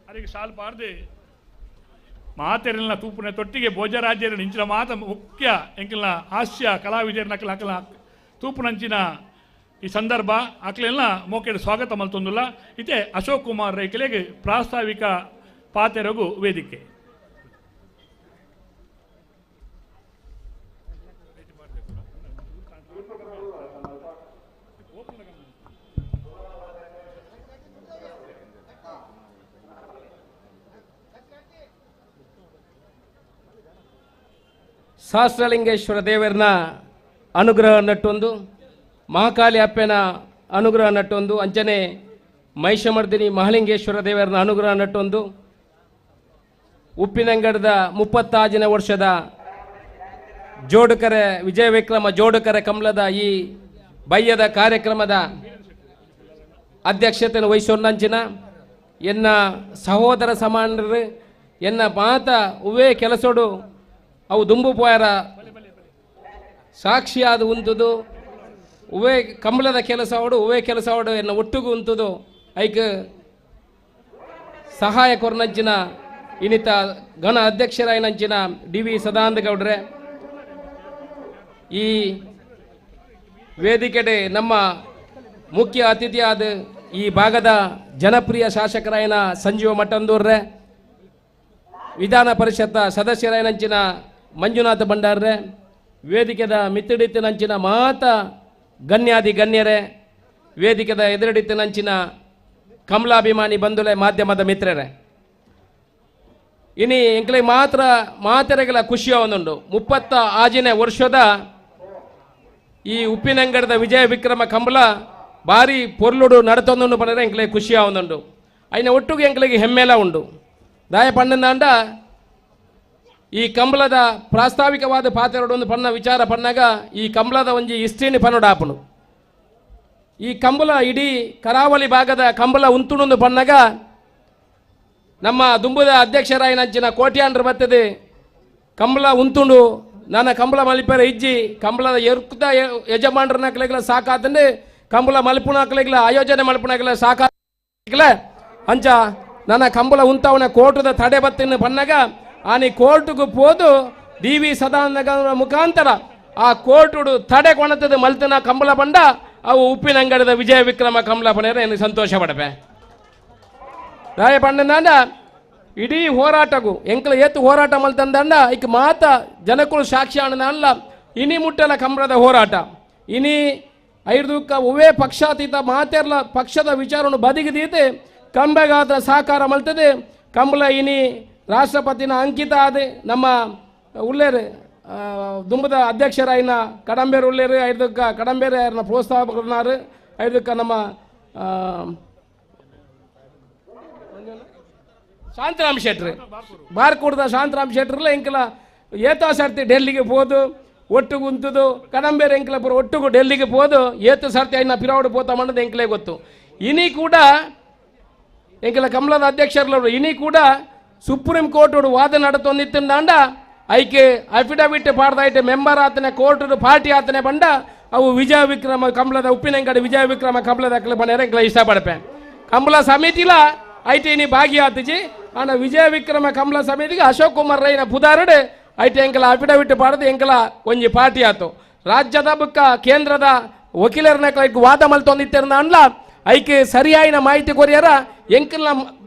ಅದಕ್ಕೆ ಶಾಲ್ ಪಾರ್ದು ಮಾತೆರೆಲ್ಲ ತೂಪುನ ತೊಟ್ಟಿಗೆ ಭೋಜರಾಜೇರಿ ಇಂಚಿನ ಮಾತ ಮುಖ್ಯ ಎಂಕಲ್ನ ಹಾಸ್ಯ ಕಲಾವಿದರ್ನಕಲ ಅಕಲ ತೂಪುನಂಚಿನ ಈ ಸಂದರ್ಭ ಅಕ್ಲೆಲ್ಲ ಮೋಕೆಡು ಸ್ವಾಗತ ಮಲ್ತೊಂದುಲ್ಲ. ಇತ್ತೆ ಅಶೋಕ್ ಕುಮಾರ್ ರೈಕಲೆಗೆ ಪ್ರಾಸ್ತಾವಿಕ ಪಾತೆರಗು ವೇದಿಕೆ. ಸಹಸ್ರಲಿಂಗೇಶ್ವರ ದೇವರನ ಅನುಗ್ರಹ ನಟ್ಟೊಂದು, ಮಹಾಕಾಳಿ ಅಪ್ಪನ ಅನುಗ್ರಹ ನಟ್ಟೊಂದು, ಅಂಚನೆ ಮಹಿಷಮರ್ದಿನಿ ಮಹಾಲಿಂಗೇಶ್ವರ ದೇವರನ ಅನುಗ್ರಹ ನಟ್ಟೊಂದು ಉಪ್ಪಿನಂಗಡದ 36ನೇ ವರ್ಷದ ಜೋಡುಕರೆ ವಿಜಯ ವಿಕ್ರಮ ಜೋಡುಕರೆ ಕಮಲದ ಈ ಬಯ್ಯದ ಕಾರ್ಯಕ್ರಮದ ಅಧ್ಯಕ್ಷತೆಯನ್ನು ವಹಿಸೋನಂಚಿನ ಎನ್ನ ಸಹೋದರ ಸಮಾನರು ಎನ್ನ ಮಾತ ಉವೇ ಕೆಲಸೋಡು ಅವು ದುಂಬು ಪೋಯರ ಸಾಕ್ಷಿಯಾದ ಉಂತುದು ಉವೇ ಕಂಬಳದ ಕೆಲಸ ಅವಡು ಉವೇ ಕೆಲಸ ಅವಡು ಎನ್ನ ಒಟ್ಟುಗು ಉಂತುದು ಐಕ್ ಸಹಾಯ ಕೊರ್ನಂಚಿನ ಇನ್ನಿತ ಘನ ಅಧ್ಯಕ್ಷರಾಯನಂಚಿನ ಡಿ ವಿ ಸದಾನಂದ ಗೌಡ್ರೆ, ಈ ವೇದಿಕೆಡೆ ನಮ್ಮ ಮುಖ್ಯ ಅತಿಥಿಯಾದ ಈ ಭಾಗದ ಜನಪ್ರಿಯ ಶಾಸಕರಾಯನ ಸಂಜೀವ ಮಠಂದೂರ್ರೆ, ವಿಧಾನ ಪರಿಷತ್ ಸದಸ್ಯರಾಯನಂಚಿನ ಮಂಜುನಾಥ ಭಂಡಾರ್ರೆ, ವೇದಿಕೆದ ಮಿತ್ತಿಡಿತ್ತಿನಂಚಿನ ಮಾತ ಗಣ್ಯಾದಿ ಗಣ್ಯರೇ, ವೇದಿಕೆದ ಎದುರಡಿತ್ತಿನಂಚಿನ ಕಮಲಾಭಿಮಾನಿ ಬಂಧುಲೆ ಮಾಧ್ಯಮದ ಮಿತ್ರರೇ, ಇನಿ ಎಂಕ್ಲೆ ಮಾತ್ರ ಮಾತೆರೆಗಳ ಖುಷಿಯ ಒಂದುಂಡು. 36ನೇ ವರ್ಷದ ಈ ಉಪ್ಪಿನಂಗಡದ ವಿಜಯ ವಿಕ್ರಮ ಕಂಬಳ ಭಾರಿ ಪೊರ್ಲುಡು ನಡತೊಂದುಂಡು ಪಂಡ್ರೆ ಎಂಕ್ಲೆ ಖುಷಿಯ ಒಂದುಂಡು. ಅಯ್ನ ಒಟ್ಟುಗು ಎಂಕ್ಲೆಗೆ ಹೆಮ್ಮೆಲ ಉಂಡು. ದಾಯ ಪಣ್ಣಂದಾಂಡ ಈ ಕಂಬಳದ ಪ್ರಾಸ್ತಾವಿಕವಾದ ಪಾತೆರಡು ಪಣ್ಣ ವಿಚಾರ ಪಣ್ಣಾಗ ಈ ಕಂಬಳದ ಒಂಜಿ ಹಿಸ್ಟ್ರಿನಿ ಪನ್ನೊಡಾಪುಂಡು. ಈ ಕಂಬಳ ಇಡೀ ಕರಾವಳಿ ಭಾಗದ ಕಂಬಳ ಉಂತುಣೊಂದು ಪಣ್ಣಾಗ ನಮ್ಮ ದುಂಬುದ ಅಧ್ಯಕ್ಷರಾಯಿನಂಚಿನ ಕೋಟ್ಯಾಂಡ್ರ ಬರ್ತದೆ ಕಂಬಳ ಉಂತುಂಡು ನನ್ನ ಕಂಬಳ ಮಲಿಪರ ಇಜ್ಜಿ ಕಂಬಳದ ಎರ್ಕುದ ಯಜಮಾನ್ರನಕ್ಲೆಗ್ಲ ಸಾಕಾತಂದು ಕಂಬಳ ಮಲ್ಪುನಕ್ಲೆಗ್ಲ ಆಯೋಜನೆ ಮಲ್ಪುನಕ್ಲೆ ಸಾಕಾಗ್ಲ ಅಂಚ ನನ್ನ ಕಂಬಳ ಉಂತವನ ಕೋರ್ಟದ ತಡೆ ಬತ್ತಿನ ಪಣ್ಣಾಗ ಆನಿ ಕೋರ್ಟುಗು ಪೋದು ಡಿ ವಿ ಸದಾನಂದ ಮುಖಾಂತರ ಆ ಕೋರ್ಟುಡು ತಡೆ ಕೊಣತದ ಮಲ್ತನ ಕಂಬಳ ಬಂಡ ಅವು ಉಪ್ಪಿನಂಗಡದ ವಿಜಯ ವಿಕ್ರಮ ಕಮಲ ಪಣೇರ எனக்கு ಸಂತೋಷ ಪಡಪೆ. ದಾಯ ಪಂಡಂದಾಂಡ ಇಡೀ ಹೋರಾಟಗೂ ಎಂಕಲ ಏತು ಹೋರಾಟ ಮಲ್ತಂದಂಡ ಇಕ್ ಮಾತ ಜನಕುಲು ಸಾಕ್ಷಿ ಅಲ್ಲ. ಇನಿ ಮುಟ್ಟಲ ಕಂಬಳದ ಹೋರಾಟ ಇನಿ ಐರ್ದುಕ್ಕ ಒವೇ ಪಕ್ಷಾತೀತ ಮಾತೆರ್ಲ ಪಕ್ಷದ ವಿಚಾರವನ್ನು ಬದಿಗಿದೀತೆ ಕಂಬಗಾತ್ರ ಸಹಕಾರ ಮಲ್ತದೆ. ಕಂಬಳ ಇನಿ ರಾಷ್ಟ್ರಪತಿನ ಅಂಕಿತ ಆದ ನಮ್ಮ ಉಲ್ಲೇರು ದುಂಬದ ಅಧ್ಯಕ್ಷರಾಯಿನ ಕಡಂಬೇರು ಉಲ್ಲೇರು ಐರ್ದುಕ್ಕ ಕಡಂಬೇರು ಯಾರನ್ನ ಪ್ರೋತ್ಸಾಹಕರನಾರು ಐರ್ದುಕ್ಕ ನಮ್ಮ ಶಾಂತರಾಮ್ ಶೆಟ್ರು ಬಾರ್ಕೂಡ್ದ ಶಾಂತರಾಮ್ ಶೆಟ್ರಲ್ಲ ಎಂಕಲ ಏತಾ ಸರ್ತಿ ಡೆಲ್ಲಿಗೆ ಹೋದು ಒಟ್ಟುಗು ಉಂತುದು ಕಡಂಬೇರು ಎಂಕಲ ಪೂರ ಒಟ್ಟುಗು ಡೆಲ್ಲಿಗೆ ಹೋದು ಏತು ಸರ್ತಿ ಐನ ಪಿರಾವಡು ಪೋತ ಮಾಡೋದು ಎಂಕಲೇ ಗೊತ್ತು. ಇನಿ ಕೂಡ ಎಂಕಲ ಕಮಲದ ಅಧ್ಯಕ್ಷರ್ಲವರು ಇನಿ ಕೂಡ ಸುಪ್ರೀಂ ಕೋರ್ಟ್ ವಾದ ನಡತೊಂದಿತ್ತಂದಾಂಡ ಐಕೆ ಅಫಿಡವಿಟ್ ಪಾಡ್ದಾಯ್ತು ಮೆಂಬರ್ ಆತನೆ ಕೋರ್ಟ್ ಪಾರ್ಟಿ ಆತನೆ ಬಂಡ ಅವು ವಿಜಯ ವಿಕ್ರಮ ಕಮಲದ ಉಪ್ಪಿನಂಗಡಿ ವಿಜಯ ವಿಕ್ರಮ ಕಮಲದ ಅಕ್ಕಲ ಬಂಡ ಎಂಕಲ ಇಷ್ಟಪಡಪೆ ಕಮಲ ಸಮಿತಿಲ ಐತೆ ಇನಿ ಭಾಗಿಯಾತಜಿ ಆನ ವಿಜಯ ವಿಕ್ರಮ ಕಮಲ ಸಮಿತಿಗೆ ಅಶೋಕ್ ಕುಮಾರ್ ರೈನ ಪುದಾರಡು ಐತೆ ಎಂಕಲ ಅಫಿಡವಿಟ್ ಪಾಡದು ಎಂಕಲ ಒಂಜಿ ಪಾರ್ಟಿ ಆತು. ರಾಜ್ಯದ ಬುಕ್ಕ ಕೇಂದ್ರದ ವಕೀಲರನ್ನ ವಾದ ಮಲ್ತೊಂದಿತ್ತಿರಂದ ಅನ್ಲ ಐಕೆ ಸರಿಯಾಯಿನ ಮಾಹಿತಿ ಕೊರಿಯರ ಎಂಕಲ್ನ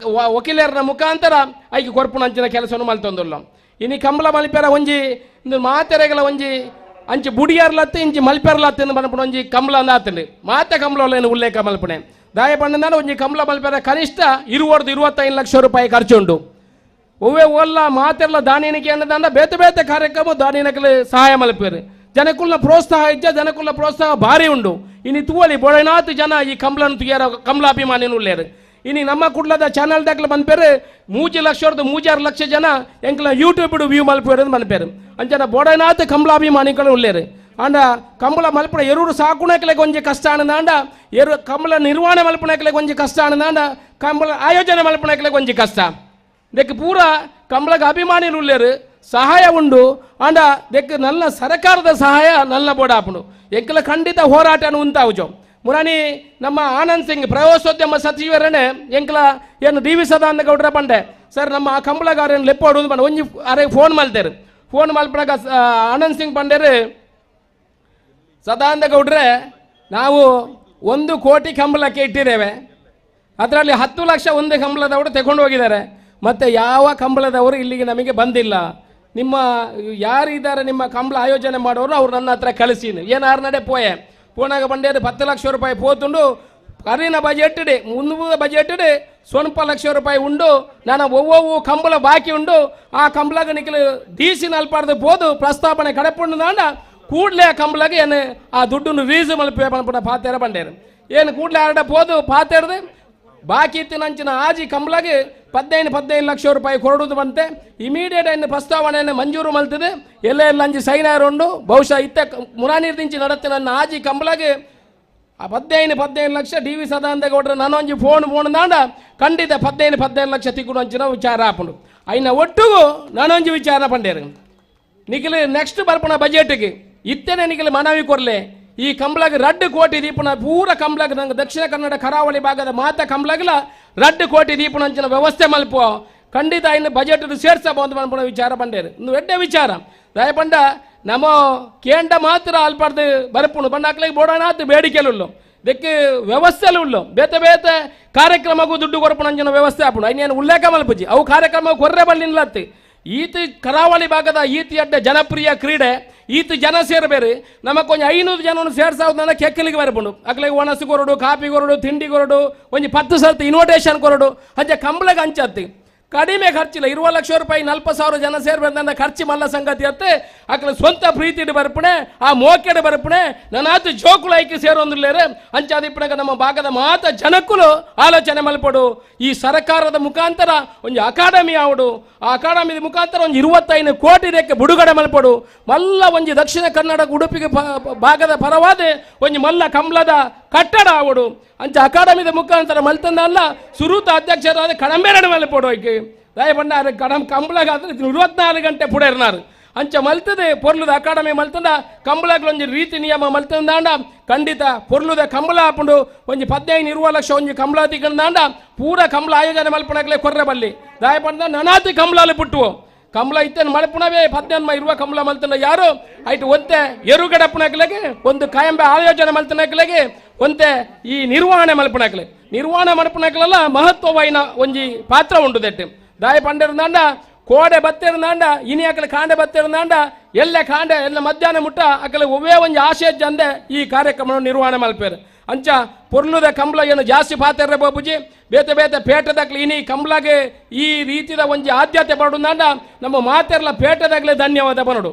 ವಕೀಲರನ ಮುಖಾಂತರ ಐಕೆ ಕೊರ್ಪುನಂಚಿನ ಕೆಲಸವನ್ನು ಮಲ್ತೊಂದುಲ್ಲ. ಇನಿ ಕಂಬಳ ಮಲ್ಪೆರ ಒಂಜಿ ಇಂದು ಮಾತೆರೆಗಳ ಒಂಜಿ ಅಂಚಿ ಬುಡಿಯಾರ್ಲತ್ತು ಇಂಚಿ ಮಲ್ಪೆರ್ಲತ್ತು ಎಂದು ಮನ್ಪುಣ ಒಂಜಿ ಕಂಬಳ ಅಂದಾತಂಡು ಮಾತೆ ಕಂಬಳ ಉಲ್ಲೇಖ ಮಲ್ಪಣೆ ದಾಯ ಪಂಡ ಒಂಜಿ ಕಂಬಳ ಮಲ್ಪೆರ ಕನಿಷ್ಠ 20-25 ಲಕ್ಷ ರೂಪಾಯಿ ಖರ್ಚುಂಡು. ಒವ್ವೆ ಓಲ್ಲ ಮಾತೆರ್ಲ ದಾನಿನಿಕೆ ಅನ್ನದಂಡ ಬೇತೆ ಬೇತೆ ಕಾರ್ಯಕ್ರಮ ದಾನಿನಕಲೆ ಸಹಾಯ ಮಲ್ಪೇರು ಜನಕುಲ್ನ ಪ್ರೋತ್ಸಾಹ ಇಜ್ಜ ಜನಕುಲ್ನ ಪ್ರೋತ್ಸಾಹ ಭಾರಿ ಉಂಡು. ಇನಿ ತೂವಲಿ ಬೊಳೆನಾತ್ ಜನ ಈ ಕಂಬಳನ್ನು ತುಗಿಯಾರ ಕಂಬಳಾಭಿಮಾನಿನ ಉಳ್ಳೇರು. ಇನಿ ನಮ್ಮ ಕುಡ್ಲದ ಚಾನಲ್ ದಾಖಲೆ ಬಂದ್ಪೇರು 3 ಲಕ್ಷ 3-6 ಲಕ್ಷ ಜನ ಎಂಕಲ ಯೂಟ್ಯೂಬ್ ವ್ಯೂ ಮಲ್ಪೇರು ಮನ್ಪೇರು ಅಂಚನ ಬೊಡೆನಾಥ್ ಕಂಬಳಾಭಿಮಾನಿಗಳು ಉಳ್ಳೇರು. ಆಂಡ ಕಂಬಳ ಮಲ್ಪುಣ ಎರುರು ಸಾಕುಣಕ್ಲೆ ಕೊಂಚ ಕಷ್ಟ ಆನಂದಾಂಡ ಎರು ಕಂಬಳ ನಿರ್ವಹಣೆ ಮಲ್ಪುಣಕ್ಲೆ ಕೊಂಚ ಕಷ್ಟ ಆನಂದಾಂಡ ಕಂಬಳ ಆಯೋಜನೆ ಮಲ್ಪುಣಕ್ಲೆ ಕೊಂಚ ಕಷ್ಟ. ದೆಕ್ ಪೂರ ಕಂಬಳಗ ಅಭಿಮಾನಿలు ಉಳ್ಳೇರು ಸಹಾಯ ಉಂಡು. ಆಂಡ ದೆಕ್ ನಲ್ಲ ಸರ್ಕಾರದ ಸಹಾಯ ನಲ್ಲ ಬೋಡಾಪುಂಡು ಎಂಕಲ ಖಂಡಿತ ಹೋರಾಟನ ಉಂತಾವುಜೋ. ಮುರಾನಿ ನಮ್ಮ ಆನಂದ್ ಸಿಂಗ್ ಪ್ರವಾಸೋದ್ಯಮ ಸಚಿವರನ್ನೇ ಎಂಕಲ ಏನು ಡಿ ವಿ ಸದಾನಂದ ಗೌಡ್ರ ಬಂಡೆ ಸರ್ ನಮ್ಮ ಆ ಕಂಬಳಗಾರನ್ನು ಲೆಪ್ಪೋಡು ಬಂಡೆ ಒಂಜಿ ಅರೆ ಫೋನ್ ಮಲ್ತೇರು ಫೋನ್ ಮಲ್ಪನಾಗ ಆನಂದ್ ಸಿಂಗ್ ಬಂಡೇರು ಸದಾನಂದ ಗೌಡ್ರೆ ನಾವು 1 ಕೋಟಿ ಕಂಬಳಕ್ಕೆ ಇಟ್ಟಿದ್ದೇವೆ, ಅದರಲ್ಲಿ 10 ಲಕ್ಷ ಒಂದು ಕಂಬಳದವರು ತಗೊಂಡು ಹೋಗಿದ್ದಾರೆ, ಮತ್ತು ಯಾವ ಕಂಬಳದವರು ಇಲ್ಲಿಗೆ ನಮಗೆ ಬಂದಿಲ್ಲ, ನಿಮ್ಮ ಯಾರಿದ್ದಾರೆ ನಿಮ್ಮ ಕಂಬಳ ಆಯೋಜನೆ ಮಾಡೋರು ಅವ್ರು ನನ್ನ ಹತ್ರ ಕಳಿಸಿ ಏನಾರು ನಡೆ ಪೋಯೆ ಪೋನಾಗ ಬಂಡೇರು 10 ಲಕ್ಷ ರೂಪಾಯಿ ಪೋತುಂಡು ಕರಿನ ಬಜೆಟ್ ಮುನ್ನೂರ ಬಜೆಟ್ 0.5 ಲಕ್ಷ ರೂಪಾಯಿ ಉಂಡು ನಾನು ಒವ್ವೊವ್ವು ಕಂಬಳ ಬಾಕಿ ಉಂಡು ಆ ಕಂಬಳಗ ನಿಖಲು ದೀಸಿ ನಲ್ಪಾರ್ದು ಪೋದು ಪ್ರಸ್ತಾಪನೆ ಕಡೆಪುಂಡು ದಾಂಡ ಕೂಡಲೇ ಆ ಕಂಬಳಗೆ ಏನು ಆ ದುಡ್ಡನ್ನು ರೀಸು ಮಲ್ಪೆ ಪನ್ಪುನ ಪಾತೇರ ಬಂಡೇರು ಏನು ಕೂಡಲೇ ಆರಡ ಪೋದು ಪಾತೇರ್ದು ಬಾಕಿ ಇತ್ತಿನಂಚಿನ ಆಜಿ ಕಂಬಳಗೆ 15-15 ಲಕ್ಷ ರೂಪಾಯಿ ಕೊರಡುದು ಬಂತೆ ಇಮಿಡಿಯೇಟ್ అయిన ಪ್ರಸ್ತಾವನೆಯನ್ನು ಮಂಜೂರು ಮಲ್ತದೆ ಎಲ್ಲ ಎಲ್ಲ ಅಂಜಿ ಸೈನ್ ಉಂಡು ಬಹುಶಃ ಇತ್ತ ಮುರಾನೀರು ದಿಂಚಿ ನಡತ್ತೆ ನನ್ನ ಆಜಿ ಕಂಬಳಗೆ ಆ 15-15 ಲಕ್ಷ ಡಿ ವಿ ಸದಾನಂದ ಗೌಡ್ರ ನಾನೊಂಜಿ ಫೋನ್ ಫೋನ್ ದಾಂಡ ಖಂಡಿತ 15-15 ಲಕ್ಷ ತಿಕ್ಕು ಅಂಚಿನ ವಿಚಾರ ಆಪುಂಡು. అయిన ಒಟ್ಟುಗು ನಾನೊಂಜಿ ವಿಚಾರ ಪಂಡೇರು ನಿಖಿಲ್ ನೆಕ್ಸ್ಟ್ ಬರ್ಪಣ ಬಜೆಟ್ಗೆ ಇತ್ತೇನೆ ನಿಖಿಲ್ ಮನವಿ ಕೊರ್ಲೆ ಈ ಕಂಬಳಗೆ 2 ಕೋಟಿ ದೀಪನ ಪೂರ ಕಂಬಳಗೆ ನಂಗೆ ದಕ್ಷಿಣ ಕನ್ನಡ ಕರಾವಳಿ ಭಾಗದ ಮಾತ ಕಂಬಳಗಲ 2 ಕೋಟಿ ದೀಪನ ಅಂಚಿನ ವ್ಯವಸ್ಥೆ ಮಲ್ಪ ಖಂಡಿತ ಇನ್ನು ಬಜೆಟ್ ಸೇರ್ಸಬಹುದು ಅನ್ಪುಣ ವಿಚಾರ ಬಂಡೇರು ಇನ್ನು ಎಡ್ಡೆ ವಿಚಾರ ದಯಪಂಡ ನಮ್ಮ ಕೇಂದ್ರ ಮಾತ್ರ ಅಲ್ಪಾರ್ದು ಬರಪುಣು ಬಂಡಾಕ್ಲಿಗೆ ಬೋಡಾನಾತು ಬೇಡಿಕೆಲುಳ್ಳು ದಕ್ಕೆ ವ್ಯವಸ್ಥೆಲು ಉಳ್ಳು ಬೇತೆ ಬೇತೆ ಕಾರ್ಯಕ್ರಮಕ್ಕೂ ದುಡ್ಡು ಕೊರಪುಣ ಅಂಚಿನ ವ್ಯವಸ್ಥೆ ಆಪುಂಡು ಇನ್ನೇನು ಉಲ್ಲೇಖ ಮಲ್ಪುಜಿ ಅವು ಕಾರ್ಯಕ್ರಮ ಕೊರ್ರೆ ಬಲ್ಲಿಲ್ಲತ್ತಿ ಈತ ಕರಾವಳಿ ಭಾಗದ ಈತಿ ಅಡ್ಡ ಜನಪ್ರಿಯ ಕ್ರೀಡೆ ಈತ ಜನ ಸೇರಬೇರು ನಮಕ್ ಒಂಜಿ 500 ಜನವನ್ನು ಸೇರ್ಸಾವ್ದನ್ನ ಕೆಕ್ಕಲಿಗೆ ಬರಪುಂಡು ಅಕ್ಲೆಗೆ ಒಣಸು ಕೊರಡು ಕಾಪಿ ಕೊರಡು ತಿಂಡಿ ಕೊರಡು ಒಂಜಿ 10 ಸರ್ತಿ ಇನ್ವಿಟೇಷನ್ ಕೊರಡು ಅಂಚೆ ಕಂಬಳಗೆ ಅಂಚತ್ತಿ ಕಡಿಮೆ ಖರ್ಚಿಲ್ಲ 20 ಲಕ್ಷ ರೂಪಾಯಿ 40,000 ಜನ ಸೇರ್ಬೇಕಂದ ಖರ್ಚು ಮಲ್ಲ ಸಂಗತಿ ಅತ್ತೆ ಅಕ್ಲ ಸ್ವಂತ ಪ್ರೀತಿಡು ಬರ್ಪಣೆ ಆ ಮೋಕೆಡು ಬರ್ಪಣೆ ನನ್ನಾತು ಜೋಕುಲು ಐಕೆ ಸೇರೊಂದಿಲ್ಲೇರೆ ಅಂಚಾದಿಪ್ಪಣಗ ನಮ್ಮ ಭಾಗದ ಮಾತ ಜನಕ್ಕೂ ಆಲೋಚನೆ ಮಲ್ಪಡು ಈ ಸರ್ಕಾರದ ಮುಖಾಂತರ ಒಂದು ಅಕಾಡೆಮಿ ಆವಡು ಆ ಅಕಾಡೆಮಿ ಮುಖಾಂತರ ಒಂದು 25 ಕೋಟಿ ರೆಕ್ಕೆ ಬಿಡುಗಡೆ ಮಲ್ಪಡು ಮಲ್ಲ ಒಂಜಿ ದಕ್ಷಿಣ ಕನ್ನಡ ಉಡುಪಿಗೆ ಭಾಗದ ಪರವಾದ ಒಂಜಿ ಮಲ್ಲ ಕಂಬಳದ ಕಟ್ಟಡ ಆವಡು ಅಂಚ ಅಕಾಡೆಮಿದ ಮುಖಾಂತರ ಮಲ್ತಂದಲ್ಲ ಸುರೂತ ಅಧ್ಯಕ್ಷರಾದ ಕಡಂಬೇರಣ ಮಲ್ಪಡು ಐಕೆ ದಯಪಂಡ ಕಡಂ ಕಂಬಳಗಾದ್ರೆ 24 ಗಂಟೆ ಪುಡೇರ್ನಾರು ಅಂಚ ಮಲ್ತದೆ ಪೊರ್ಲುದ ಅಕಾಡೆಮಿ ಮಲ್ತಂದ ಕಂಬಳಗಳು ಒಂಜಿ ರೀತಿ ನಿಯಮ ಮಲ್ತಂದಾಂಡ ಖಂಡಿತ ಪೊರ್ಲುದ ಕಂಬಳ ಆಪುಂಡು ಒಂಜಿ 15-20 ಲಕ್ಷ ಒಂಜಿ ಕಂಬಳ ತಿಕ್ಕಂದಾಂಡ ಪೂರ ಕಂಬಳ ಆಯೋಜನೆ ಮಲ್ಪಣಕ್ಲೆ ಕೊರ್ರೆ ಬಲ್ಲಿ ದಯಪಂಡ ನನಾತಿ ಕಂಬಳಲ್ಲಿ ಪುಟ್ಟುವು ಕಂಬಳ ಇತ್ತೇನು ಮಲ್ಪುಣವೇ 15-20 ಕಂಬಳ ಮಲ್ತಂಡ ಯಾರು ಐಟ್ ಒಂತೆ ಎರುಗಡಪ್ಪನಕ್ಲೆಗೆ ಒಂದು ಕಾಯಂಬೆ ಆಯೋಜನೆ ಮಲ್ತನಕ್ಲೆಗೆ ಒಂತೆ ಈ ನಿರ್ವಹಣೆ ಮಲ್ಪಣಕ್ಲೆ ನಿರ್ವಹಣೆ ಮಡಪನಕಲೆಲ್ಲ ಮಹತ್ವವಾಯಿನ ಒಂಜಿ ಪಾತ್ರ ಉಂಡು ದೆಟ್ಟು ದಾಯ ಪಂಡಿರ್ದಾಂಡ ಕೋಡೆ ಬತ್ತಿರ್ದಾಂಡ ಇನಿ ಅಕಲೆ ಕಾಂಡೆ ಬತ್ತಿರ್ದಾಂಡ ಎಲ್ಲ ಕಾಂಡೆ ಎಲ್ಲ ಮಧ್ಯಾಹ್ನ ಮುಟ್ಟ ಅಕಲೆ ಒವ್ವೇ ಒಂಜಿ ಆಶಯ ಜಂದೆ ಈ ಕಾರ್ಯಕ್ರಮ ನಿರ್ವಹಣೆ ಮಲ್ಪೇರು ಅಂಚ ಪೊರ್ಲುದ ಕಂಬ್ಲ ಏನು ಜಾಸ್ತಿ ಪಾತ್ರ ಬಾಬುಜಿ ಬೇತೆ ಬೇತೆ ಪೇಟೆದಾಗ್ಲಿ ಇನಿ ಕಂಬ್ಲಾಗೆ ಈ ರೀತಿದ ಒಂಜಿ ಆದ್ಯತೆ ಪಡುಂದಾಂಡ ನಮ್ಮ ಮಾತೆರ್ಲ ಪೇಟೆದಾಗ್ಲೇ ಧನ್ಯವಾದ ಬನಡು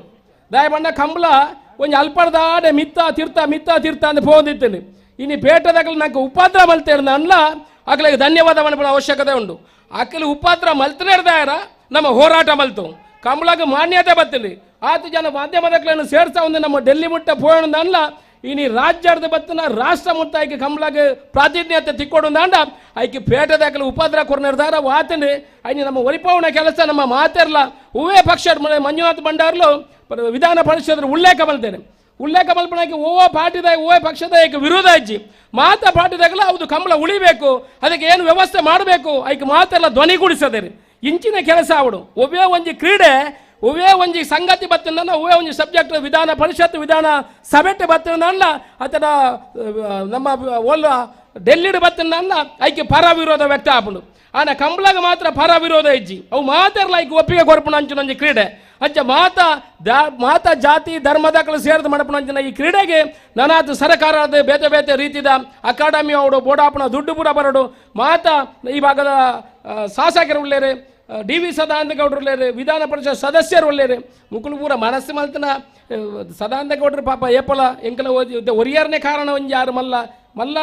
ದಾಯ ಬಣ್ಣ ಕಂಬ್ಲ ಒಂಜಿ ಅಲ್ಪರ್ದಾಡೆ ಮಿತ್ತ ತೀರ್ಥ ಮಿತ್ತ ತೀರ್ಥ ಅಂತ ಪೋದಿತ್ತೇನೆ ಇನಿ ಪೇಟೆದಾಗ್ಲಿ ನಂಗೆ ಉಪದ್ರ ಮಲ್ತೇರ್ದ ಅನ್ಲ ಅಕಲಿಗೆ ಧನ್ಯವಾದ ಮನ್ಪುನ ಅವಶ್ಯಕತೆ ಉಂಟು ಅಕಲಿ ಉಪದ್ರ ಮಲ್ತನೇರ್ದಾಯರ ನಮ್ಮ ಹೋರಾಟ ಮಲ್ತು ಕಂಬ್ಲಾಗ ಮಾನ್ಯತೆ ಬತ್ತಿಲ್ಲ ಆತ ಜನ ಮಾಧ್ಯಮದಕ್ಲನ್ನು ಸೇರ್ಸ ಒಂದು ನಮ್ಮ ಡೆಲ್ಲಿ ಮುಟ್ಟ ಪೋಯಣ ಅನ್ಲ ಇನಿ ರಾಜ್ಯದ ಬತ್ತನ ರಾಷ್ಟ್ರ ಮುಟ್ಟ ಐಕೆ ಕಂಬ್ಲಾಗ ಪ್ರಾತಿನಿಧ್ಯತೆ ತಿಕ್ಕೊಡು ಅಂಡ ಐಕೆ ಪೇಟೆದಾಕಲು ಉಪದ್ರ ಕೊರ್ನಿರ್ದಾರ ವಾತನೆ ಐನಿ ನಮ್ಮ ಒಲಿಪವನ ಕೆಲಸ ನಮ್ಮ ಮಾತೆರ್ಲ ಹೂವೇ ಪಕ್ಷ ಮಂಜುನಾಥ್ ಭಂಡಾರ್ಲು ವಿಧಾನ ಪರಿಷತ್ ಉಲ್ಲೇಖ ಮಲ್ತೇನೆ ಉಲ್ಲೇಖ ಮಲ್ಪನಾಗಿ ಓ ಪಾರ್ಟಿದ ಓ ಪಕ್ಷದ ಏಕ ವಿರೋಧ ಇಜ್ಜಿ ಮಾತ ಪಾರ್ಟಿದಾಗಲ ಹೌದು ಕಂಬಳ ಉಳಿಬೇಕು ಅದಕ್ಕೆ ಏನು ವ್ಯವಸ್ಥೆ ಮಾಡಬೇಕು ಐಕೆ ಮಾತೆಲ್ಲ ಧ್ವನಿಗೂಡಿಸದೇರಿ ಇಂಚಿನ ಕೆಲಸ ಅವಡು ಒವ್ವೇ ಒಂಜಿ ಕ್ರೀಡೆ ಒವ್ವೇ ಒಂಜಿ ಸಂಗತಿ ಬತ್ತಿನ ಒವ್ವೇ ಒಂಜಿ ಸಬ್ಜೆಕ್ಟ್ ವಿಧಾನ ಪರಿಷತ್ ವಿಧಾನ ಸಭೆಟ್ ಬತ್ತಿನ ಅತನ ನಮ್ಮ ಓಲ್ಲ ಡೆಲ್ಲಿಡ್ ಬತ್ತಿನ ಐಕೆ ಪರ ವಿರೋಧ ವ್ಯಕ್ತ ಆಪುಂಡು ಆನ ಕಂಬಳಗ ಮಾತ್ರ ಪರ ವಿರೋಧ ಇಜ್ಜಿ ಅವು ಮಾತೆರ್ಲ ಐಕೆ ಒಪ್ಪಿಗೆ ಕೊರ್ಪುಣ ಅಂಚಿನ ಕ್ರೀಡೆ ಅಂಚ ಮಾತ ಜಾತಿ ಧರ್ಮದಾಕಲು ಸೇರಿದ ಮಡಪುಣ ಈ ಕ್ರೀಡೆಗೆ ನಾನಾತು ಸರಕಾರದ ಬೇತೆ ಬೇತೆ ರೀತಿದ ಅಕಾಡೆಮಿ ಅವರು ಬೋಡಾಪುಣ ದುಡ್ಡು ಪೂರ ಬರಡು ಮಾತ ಈ ಭಾಗದ ಶಾಸಕರು ಉಳ್ಳೇರೆ ಡಿ ವಿ ಸದಾನಂದ ಗೌಡರು ಉಳ್ಳೇರು ವಿಧಾನ ಪರಿಷತ್ ಸದಸ್ಯರು ಉಳ್ಳೇರು ಮುಕುಲು ಪೂರ ಮನಸ್ಸು ಮಲ್ತನ ಸದಾನಂದ ಗೌಡರು ಪಾಪ ಏಪಲ ಎಂಕಲ ಒರಿಯರ್ನೇ ಕಾರಣ ಒಂಜಿ ಯಾರು ಮಲ್ಲ ಮಲ್ಲ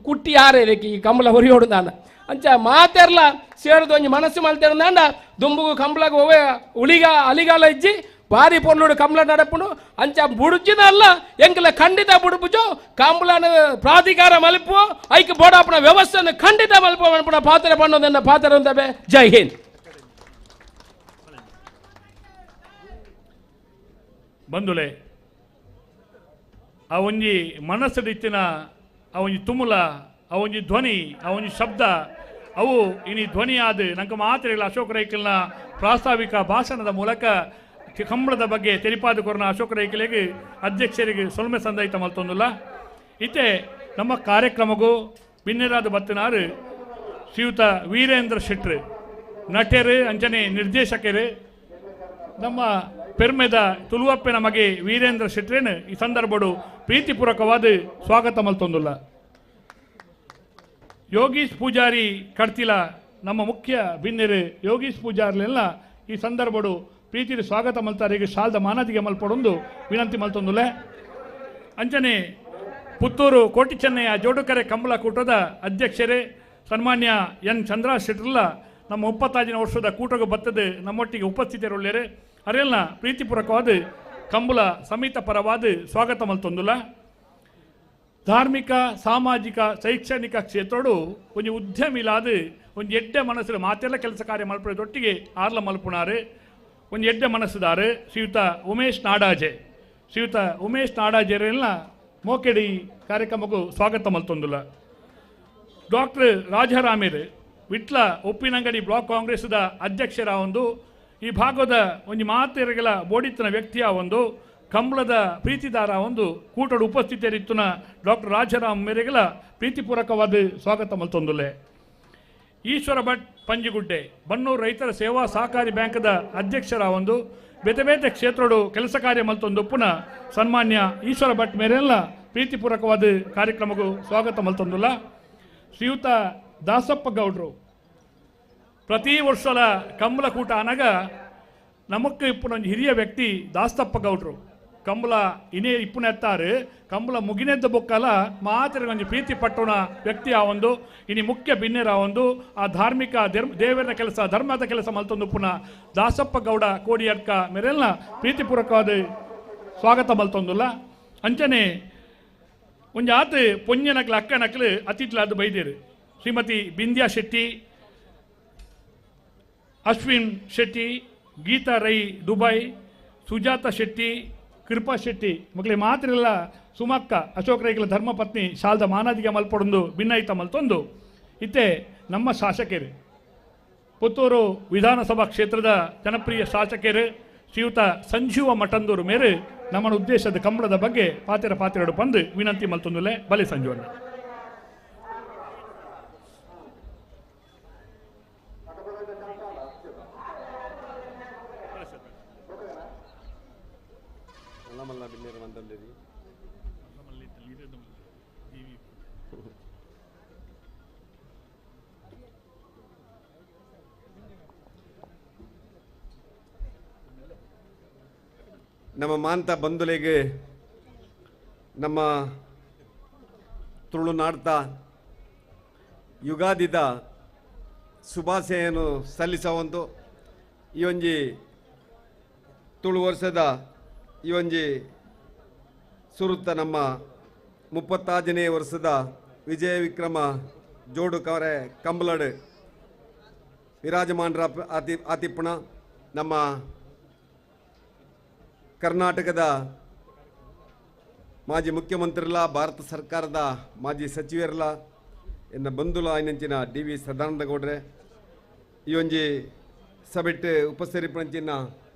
ಕುಟ್ಟಿ ಯಾರೇ ಇದಕ್ಕೆ ಈ ಕಂಬಳ ಹೊರಿಯೋಡು ನಾನು ಅಂಚ ಮಾತೆರ್ಲ ಸೇರಿದ ಒಂಜಿ ಮನಸ್ಸು ಮಲ್ತೇರ್ದಾಂಡ ದುಂಬುಗು ಕಂಬಳಗ ಒವೆ ಉಳಿಗ ಅಲಿಗಾಲ ಇಜ್ಜಿ ಬಾರಿ ಪೊರ್ಲುಡು ಕಂಬಳ ನಡಪುನು ಅಂಚ ಬುಡುಜಿನ ಅಲ್ಲ ಎಂಕಲ ಖಂಡಿತ ಬುಡುಪುಜು ಕಂಬಳನ ಪ್ರಾಧಿಕಾರ ಮಲ್ಪು ಐಕ್ ಬೋಡಾಪುನ ವ್ಯವಸ್ಥೆಯನ್ನು ಖಂಡಿತ ಮಲ್ಪು ಮನ್ಪುನ ಪಾತ್ರ ಪಣ್ಣೋದನ್ನ ಪಾತ್ರ ಅಂತವೆ. ಜೈ ಹಿಂದ್. ಬಂಧುಲೆ ಆ ಒಂಜಿ ಮನಸ್ಸಡಿತ್ತಿನ ಆ ಒಂಜಿ ತುಮುಲ ಆ ಒಂಜಿ ಧ್ವನಿ ಆ ಒಂಜಿ ಶಬ್ದ ಅವು ಇನಿ ಧ್ವನಿಯಾದ ನಂಗೆ ಮಾತ್ರ ಇಲ್ಲ. ಅಶೋಕ್ ರೈಕಲ್ನ ಪ್ರಾಸ್ತಾವಿಕ ಭಾಷಣದ ಮೂಲಕ ಕಂಬಳದ ಬಗ್ಗೆ ತೆರಿಪಾದ ಕೊರನ ಅಶೋಕ್ ರೈಕಲಿಗೆ ಅಧ್ಯಕ್ಷರಿಗೆ ಸೊಲ್ಮೆ ಸಂದಾಯಿತ ಮಲ್ತೊಂದುಲ್ಲ. ಇತ್ತೆ ನಮ್ಮ ಕಾರ್ಯಕ್ರಮಗೂ ಬಿನ್ನೆರಾದ ಬತ್ತಿನಾರು ಶ್ರೀಯುತ ವೀರೇಂದ್ರ ಶೆಟ್ರು ನಟರು ಅಂಚನೆ ನಿರ್ದೇಶಕರು ನಮ್ಮ ಪೆರ್ಮೆದ ತುಳುವಪ್ಪೆ ನಮಗೆ ವೀರೇಂದ್ರ ಶೆಟ್ರೇನು ಈ ಸಂದರ್ಭಡು ಪ್ರೀತಿಪೂರ್ವಕವಾದ ಸ್ವಾಗತ ಮಲ್ತೊಂದುಲ್ಲ. ಯೋಗೀಶ್ ಪೂಜಾರಿ ಕಡ್ತಿಲ ನಮ್ಮ ಮುಖ್ಯ ಬಿನ್ನೆರು ಯೋಗೀಶ್ ಪೂಜಾರಿಲೆಲ್ಲ ಈ ಸಂದರ್ಭಡು ಪ್ರೀತಿಯ ಸ್ವಾಗತ ಮಲ್ತಾರಿಗೆ ಶಾಲ್ದ ಮಾನದಿಗೆ ಮಲ್ಪಡೊಂದು ವಿನಂತಿ ಮಲ್ತೊಂದುಲೆ. ಅಂಚನೆ ಪುತ್ತೂರು ಕೋಟಿ ಚೆನ್ನಯ್ಯ ಜೋಡುಕರೆ ಕಂಬಳ ಕೂಟದ ಅಧ್ಯಕ್ಷರೇ ಸನ್ಮಾನ್ಯ ಎನ್ ಚಂದ್ರ ಶೆಟ್ರಲ್ಲ ನಮ್ಮ 35 ವರ್ಷದ ಕೂಟಕ್ಕೆ ಬತ್ತದೆ ನಮ್ಮೊಟ್ಟಿಗೆ ಉಪಸ್ಥಿತರುಳ್ಳೇರೆ ಅರೆಲ್ಲ ಪ್ರೀತಿಪೂರ್ವಕವಾದ ಕಂಬಳ ಸಮಿತ ಪರವಾದ ಸ್ವಾಗತ ಮಲ್ತೊಂದುಲ್ಲ. ಧಾರ್ಮಿಕ ಸಾಮಾಜಿಕ ಶೈಕ್ಷಣಿಕ ಕ್ಷೇತ್ರಡು ಒಂಜಿ ಉದ್ಯಮಿಲಾದ ಒಂಜಿ ಎಡ್ಡೆ ಮನಸ್ಸು ಮಾತೆಲ್ಲ ಕೆಲಸ ಕಾರ್ಯ ಮಲ್ಪುನದೊಟ್ಟಿಗೆ ಆರ್ಲ ಮಲ್ಪುನಾರು ಒಂಜಿ ಎಡ್ಡೆ ಮನಸ್ಸುದಾರು ಶ್ರೀಯುತ ಉಮೇಶ್ ನಾಡಾಜೆ ಶ್ರೀಯುತ ಉಮೇಶ್ ನಾಡಾಜೆರೆಲ್ಲ ಮೋಕೆಡಿ ಕಾರ್ಯಕ್ರಮಕ್ಕೂ ಸ್ವಾಗತ ಮಲ್ತೊಂದುಲ್ಲ. ಡಾಕ್ಟರ್ ರಾಜಾರಾಮೇರು ವಿಟ್ಲ ಉಪ್ಪಿನಂಗಡಿ ಬ್ಲಾಕ್ ಕಾಂಗ್ರೆಸ್ದ ಅಧ್ಯಕ್ಷರ ಒಂದು ಈ ಭಾಗದ ಒಂದು ಮಾತೆರಗೆಲ ಬೋಡಿತ್ತನ ವ್ಯಕ್ತಿಯ ಒಂದು ಕಂಬಳದ ಪ್ರೀತಿದಾರ ಒಂದು ಕೂಟದ ಉಪಸ್ಥಿತರಿತ್ತುನ ಡಾಕ್ಟರ್ ರಾಜಾರಾಮ್ ಮೇರೆಗೆಲ ಪ್ರೀತಿಪೂರ್ವಕವಾದ ಸ್ವಾಗತ ಮಲ್ತೊಂದುಲ್ಲೆ. ಈಶ್ವರ ಭಟ್ ಪಂಜಿಗುಡ್ಡೆ ಬನ್ನೂರು ರೈತರ ಸೇವಾ ಸಹಕಾರಿ ಬ್ಯಾಂಕ್ದ ಅಧ್ಯಕ್ಷರ ಒಂದು ಬೇತೆ ಬೇತೆ ಕ್ಷೇತ್ರಡು ಕೆಲಸ ಕಾರ್ಯ ಮಲ್ತೊಂದು ಪುನಃ ಸನ್ಮಾನ್ಯ ಈಶ್ವರ ಭಟ್ ಮೇರೆಲ್ಲ ಪ್ರೀತಿಪೂರ್ವಕವಾದ ಕಾರ್ಯಕ್ರಮಕ್ಕೂ ಸ್ವಾಗತ ಮಲ್ತೊಂದುಲ್ಲ. ಶ್ರೀಯುತ ದಾಸಪ್ಪ ಗೌಡ್ರು ಪ್ರತಿ ವರ್ಷದ ಕಂಬಳಕೂಟ ಅನಗ ನಮಕ್ಕೆ ಇಪ್ಪುನೊಂದು ಹಿರಿಯ ವ್ಯಕ್ತಿ ದಾಸಪ್ಪ ಗೌಡ್ರು ಕಂಬಳ ಇನೇ ಇಪ್ಪುನೆತ್ತಾರೆ ಕಂಬಳ ಮುಗಿನೆದ್ದ ಬೊಕ್ಕಲ ಮಾತ್ರ ಒಂಜಿ ಪ್ರೀತಿ ಪಟ್ಟುನ ವ್ಯಕ್ತಿ ಆ ಒಂದು ಇನಿ ಮುಖ್ಯ ಬಿನ್ನೆರ ಒಂದು ಆ ಧಾರ್ಮಿಕ ದೇವರ ಕೆಲಸ ಧರ್ಮದ ಕೆಲಸ ಮಲ್ತೊಂದು ಪುನಃ ದಾಸಪ್ಪ ಗೌಡ ಕೋಡಿಯಡ್ಕ ಮೇರೆಲ್ಲ ಪ್ರೀತಿಪೂರ್ವಕವಾದ ಸ್ವಾಗತ ಮಲ್ತೊಂದುಲ್ಲ. ಅಂಚನೆ ಒಂಜಿ ಆತ ಪೊಂಜನಕ್ಲು ಅಕ್ಕನಕ್ಲು ಅತಿಥಿಲಾದ ಬೈದೇರು ಶ್ರೀಮತಿ ಬಿಂದ್ಯಾ ಶೆಟ್ಟಿ, ಅಶ್ವಿನ್ ಶೆಟ್ಟಿ, ಗೀತಾ ರೈ ದುಬೈ, ಸುಜಾತ ಶೆಟ್ಟಿ, ಕೃಪಾ ಶೆಟ್ಟಿ ಮಕ್ಕಳಿಗೆ ಮಾತ್ರ ಇಲ್ಲ ಸುಮಕ್ಕ ಅಶೋಕ್ ರೈಗಳ ಧರ್ಮಪತ್ನಿ ಶಾಲ್ದ ಮಾನಾದಿಗೆ ಮಲ್ಪಡೊಂದು ಭಿನ್ನಯಿತ ಮಲ್ತೊಂದು. ಇತ್ತೆ ನಮ್ಮ ಶಾಸಕರು ಪುತ್ತೂರು ವಿಧಾನಸಭಾ ಕ್ಷೇತ್ರದ ಜನಪ್ರಿಯ ಶಾಸಕರು ಶ್ರೀಯುತ ಸಂಜೀವ ಮಠಂದೂರು ಮೇರೆ ನಮ್ಮ ಉದ್ದೇಶದ ಕಂಬಳದ ಬಗ್ಗೆ ಪಾತಿರ ಪಾತಿರಡು ಬಂದು ವಿನಂತಿ ಮಲ್ತೊಂದುಲೆ. ಬಲೆ ಸಂಜೀವಣ್ಣ. ಮಂದಲ್ಲೇರಿ ನಮ್ಮ ಮಾಂತ ಬಂಧುಲೆಗೆ ನಮ್ಮ ತುಳುನಾಡ್ತ ಯುಗಾದಿದ ಶುಭಾಶಯನ್ನು ಸಲ್ಲಿಸುವಂತು ಈ ಒಂಜಿ ತುಳು ವರ್ಷದ ಈ ಒಂಜಿ ಸುರುತ್ತ ನಮ್ಮ 36ನೇ ವರ್ಷದ ವಿಜಯ ವಿಕ್ರಮ ಜೋಡು ಕವರೆ ಕಂಬಳಡು ವಿರಾಜಮಾನರ ಆತಿಪ್ಪಣ ನಮ್ಮ ಕರ್ನಾಟಕದ ಮಾಜಿ ಮುಖ್ಯಮಂತ್ರಿಲ ಭಾರತ ಸರ್ಕಾರದ ಮಾಜಿ ಸಚಿವರಲ್ಲ ಎನ್ನ ಬಂಧುಲ ಐನಂಚಿನ ಡಿ ವಿ ಸದಾನಂದ ಗೌಡ್ರೆ ಈ ಒಂಜಿ ಸಭೆಟ್ ಉಪಸರಿಪಂಚಿನ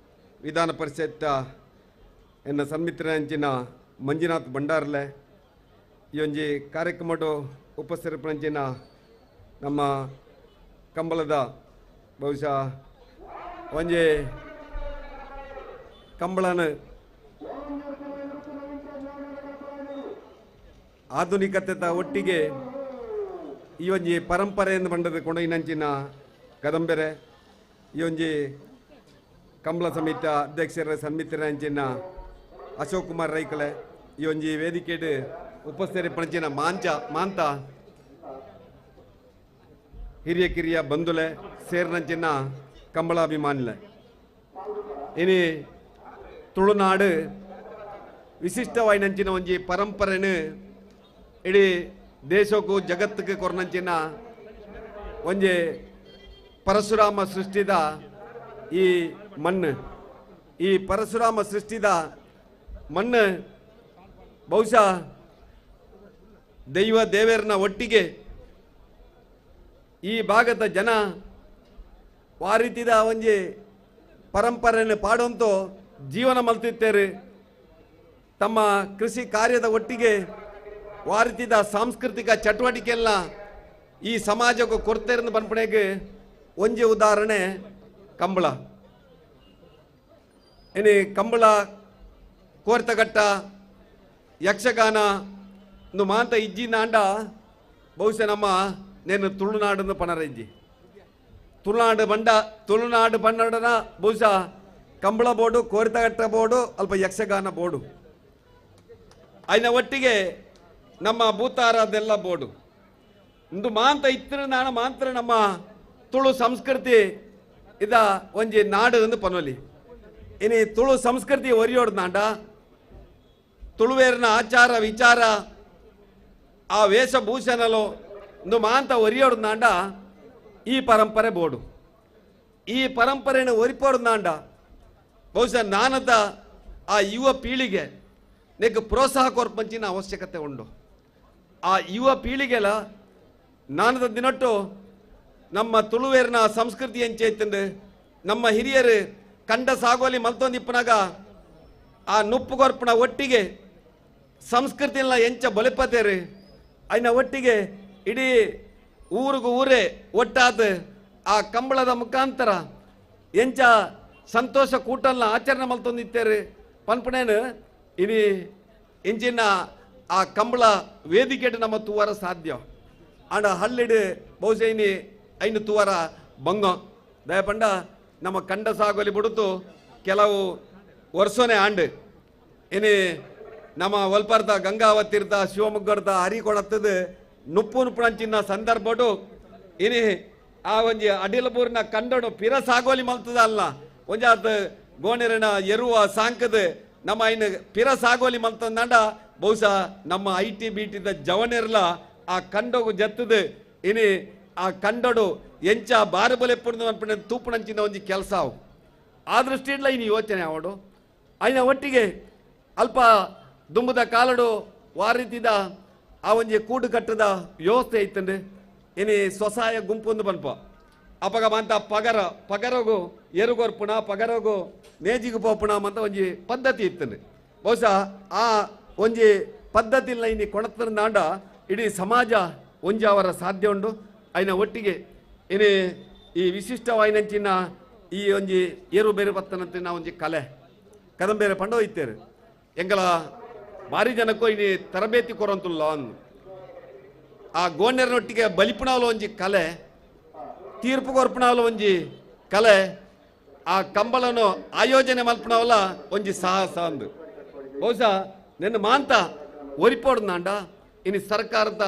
ವಿಧಾನ ಪರಿಷತ್ ಎನ್ನ ಸನ್ಮಿತ್ರನಂಚಿನ ಮಂಜುನಾಥ್ ಭಂಡಾರ್ಲೆ ಈ ಒಂಜಿ ಕಾರ್ಯಕ್ರಮಡು ಉಪಸರಿಪಂಚಿನ ನಮ್ಮ ಕಂಬಳದ ಬಹುಶಃ ಒಂಜಿ ಕಂಬಳನ ಆಧುನಿಕತೆತ ಒಟ್ಟಿಗೆ ಈ ಒಂಜಿ ಪರಂಪರೆಯನ್ನು ಬಂಡದ ಕೊಡಗಿನಂಚಿನ ಕದಂಬೆರೆ ಈ ಒಂಜಿ ಕಂಬಳ ಸಮಿತಿ ಅಧ್ಯಕ್ಷರ ಸನ್ಮಿತ್ರನಂಚಿನ ಅಶೋಕ್ ಕುಮಾರ್ ರೈಕಲೆ ಈ ಒಂಜಿ ವೇದಿಕೆಡ್ ಉಪಸ್ಥಿತಿ ಪಣಚಿನ ಮಾಂತ ಹಿರಿಯ ಕಿರಿಯ ಬಂಧುಲೆ ಸೇರ್ನಂಚಿನ ಕಂಬಳಾಭಿಮಾನಿಲೆ ಇನಿ ತುಳುನಾಡು ವಿಶಿಷ್ಟವಾಯಿನಂಚಿನ ಒಂಜಿ ಪರಂಪರೆನು ಇಡೀ ದೇಶಕ್ಕೂ ಜಗತ್ತಿಗೆ ಕೊರ್ನಂಚಿನ ಒಂಜಿ ಪರಶುರಾಮ ಸೃಷ್ಟಿದ ಈ ಮಣ್ಣು. ಈ ಪರಶುರಾಮ ಸೃಷ್ಟಿದ ಮಣ್ಣು ಬಹುಶಃ ದೈವ ದೇವರನ್ನ ಒಟ್ಟಿಗೆ ಈ ಭಾಗದ ಜನ ವಾರಿತಿದ ಒಂಜಿ ಪರಂಪರೆಯನ್ನು ಪಾಡುವಂತೋ ಜೀವನ ಮಲ್ತಿತ್ತೇರು. ತಮ್ಮ ಕೃಷಿ ಕಾರ್ಯದ ಒಟ್ಟಿಗೆ ವಾರಿತಿದ ಸಾಂಸ್ಕೃತಿಕ ಚಟುವಟಿಕೆಲ್ಲ ಈ ಸಮಾಜಕ್ಕೂ ಕೊಡ್ತೇರಂದು ಪನ್ಪಣೆಗೆ ಒಂಜಿ ಉದಾಹರಣೆ ಕಂಬಳ. ಇನಿ ಕಂಬಳ ಕೋರ್ತಘಟ್ಟ ಯಕ್ಷಗಾನ ಒಂದು ಮಾಂತ ಇಜ್ಜಿ ನಾಂಡ ಬಹುಶಃ ನಮ್ಮ ನೇನು ತುಳುನಾಡನ್ನು ಪಣರ ಇಜ್ಜಿ ತುಳುನಾಡು ಬಂಡ ತುಳುನಾಡು ಬಣ್ಣಡನ ಬಹುಶಃ ಕಂಬಳ ಬೋರ್ಡು ಕೋರಿತಘಟ್ಟ ಬೋರ್ಡು ಅಲ್ಪ ಯಕ್ಷಗಾನ ಬೋರ್ಡು ಅಯ್ನ ಒಟ್ಟಿಗೆ ನಮ್ಮ ಭೂತಾರದೆಲ್ಲ ಬೋರ್ಡು ಇಂದು ಮಾಂತ ಇತ್ತಿನ ನಾಣ ಮಾತ್ರ ನಮ್ಮ ತುಳು ಸಂಸ್ಕೃತಿ ಇದ ಒಂಜಿ ನಾಡು ಎಂದು ಪನೊಲಿ. ಇನಿ ತುಳು ಸಂಸ್ಕೃತಿ ಒರಿಯೋಡು ನಾಂಡ ತುಳುವೇರಿನ ಆಚಾರ ವಿಚಾರ ಆ ವೇಷಭೂಷಣಲು ಇಂದು ಮಾಂತ ಒರಿಯೋಡು ನಾಂಡ ಈ ಪರಂಪರೆ ಬೋರ್ಡು. ಈ ಪರಂಪರೆಯನ್ನು ಒರಿಪೋಡು ನಾಂಡ ಬಹುಶಃ ನಾನದ ಆ ಯುವ ಪೀಳಿಗೆ ನೆಕ್ ಪ್ರೋತ್ಸಾಹ ಕೊರ್ಪಂಚಿನ ಅವಶ್ಯಕತೆ ಉಂಡು. ಆ ಯುವ ಪೀಳಿಗೆಲ ನಾನದ ದಿನಟ್ಟು ನಮ್ಮ ತುಳುವೇರಿನ ಸಂಸ್ಕೃತಿ ಎಂಚೈತಂದು ನಮ್ಮ ಹಿರಿಯರು ಕಂಡ ಸಾಗೋಲಿ ಮಲ್ತೊಂದಿಪ್ಪನಾಗ ಆ ನುಪ್ಪು ಕೊರ್ಪಣ ಒಟ್ಟಿಗೆ ಸಂಸ್ಕೃತಿಯನ್ನ ಎಂಚ ಬಲಿಪತೇರು ಅಯ್ನ ಒಟ್ಟಿಗೆ ಇಡೀ ಊರಿಗೂ ಊರೇ ಒಟ್ಟಾದ ಆ ಕಂಬಳದ ಮುಖಾಂತರ ಎಂಚ ಸಂತೋಷ ಕೂಟಲ್ನ ಆಚರಣೆ ಮಲ್ತೊಂದಿತ್ತೇರು ಪನ್ಪಣೇನು ಇನಿ ಇಂಚಿನ ಆ ಕಂಬಳ ವೇದಿಕೆ ನಮ್ಮ ತೂವರ ಸಾಧ್ಯ. ಆಂಡ ಹಳ್ಳಿಡು ಬಹುಶಃ ಇನಿ ಐನು ತೂವರ ಬಂಗ ದಯಪಂಡ ನಮ್ಮ ಕಂಡ ಸಾಗೋಲಿ ಬಿಡುತ್ತು ಕೆಲವು ವರ್ಷನೇ ಆಂಡು ಇನಿ ನಮ್ಮ ಒಲ್ಪರ್ದ ಗಂಗಾವತಿರ್ದ ಶಿವಮೊಗ್ಗರ್ದ ಹರಿಕೊಡತ್ತದ ನುಪ್ಪು ನುಪ್ಪುಣಂಚಿನ ಸಂದರ್ಭಡು ಇನಿ ಆ ಒಂಜಿ ಅಡಿಲಬೂರಿನ ಕಂಡಡು ಪಿರ ಸಾಗೋಲಿ ಮಲ್ತದ ಅಲ್ಲ ಒಂಜಾತ್ ಗೋಣಿರನ ಎರುವ ಸಾಂಕದ ನಮ್ಮ ಇನ್ನು ಪಿರ ಸಾಗೋಲಿ ಮಲ್ತಂದಾಂಡ ಬಹುಶಃ ನಮ್ಮ I T B ಟಿದ ಜವನಿರ್ಲ ಆ ಕಂಡೋಗು ಜತ್ತದ ಇನಿ ಆ ಕಂಡಡು ಎಂಚ ಬಾರು ಬಲೆ ಪುಣ್ದು ಅನ್ಪಣೆ ತೂಪುಣಂಚಿನ ಒಂಜಿ ಕೆಲಸ ಅವು. ಆ ದೃಷ್ಟಿಡ್ಲ ಇನ್ನು ಯೋಚನೆ ಅವಡು ಅಯ್ನ ಒಟ್ಟಿಗೆ ಅಲ್ಪ ದುಂಬುದ ಕಾಲಡು ವಾರಿತಿದ ಆ ಒಂಜಿ ಕೂಡು ಕಟ್ಟದ ವ್ಯವಸ್ಥೆ ಇತ್ತಂಡು ಇನಿ ಸ್ವಸಹಾಯ ಗುಂಪು ಒಂದು ಪನ್ಪ ಅಪಗ ಮಂತ ಪಗರ ಪಗರಗು ಎರುಗೊರ್ಪುಣ ಪಗರಗು ನೇಜಿಗು ಪೋಪುಣ ಅಂತ ಒಂಜಿ ಪದ್ಧತಿ ಇತ್ತಂಡು. ಬಹುಶಃ ಆ ಒಂಜಿ ಪದ್ಧತಿಲ್ಲ ಇನಿ ಕೊಣತಂದಾಂಡ ಇಡೀ ಸಮಾಜ ಒಂಜಿ ಅವರ ಸಾಧ್ಯ ಉಂಡು. ಅಯ್ನ ಒಟ್ಟಿಗೆ ಇನಿ ಈ ವಿಶಿಷ್ಟವಾಯಿನಂಚಿನ ಈ ಒಂಜಿ ಏರು ಬೇರೆ ಪತ್ತನಂತಿನ ಒಂಜಿ ಕಲೆ ಕದಂಬೇರೆ ಪಂಡ ಇತ್ತೇರು ಎಂಗಲ ಭಾರಿ ಜನಕ್ಕೂ ಇನಿ ತರಬೇತಿ ಕೊರಂತುಲ್ಲ ಅಂದು ಆ ಗೋಣ್ಯರನೊಟ್ಟಿಗೆ ಬಲಿಪುಣಾವಲ ಒಂಜಿ ಕಲೆ, ತೀರ್ಪು ಕೊರ್ಪುಣಾವಲ ಒಂಜಿ ಕಲೆ, ಆ ಕಂಬಳನು ಆಯೋಜನೆ ಮಲ್ಪುಣಾವಲ ಒಂಜಿ ಸಾಹಸ ಅಂದು. ಬಹುಶಃ ನಿನ್ನ ಮಾಂತ ಒರಿಪೋಡ್ನಾಂಡ ಇನಿ ಸರ್ಕಾರದ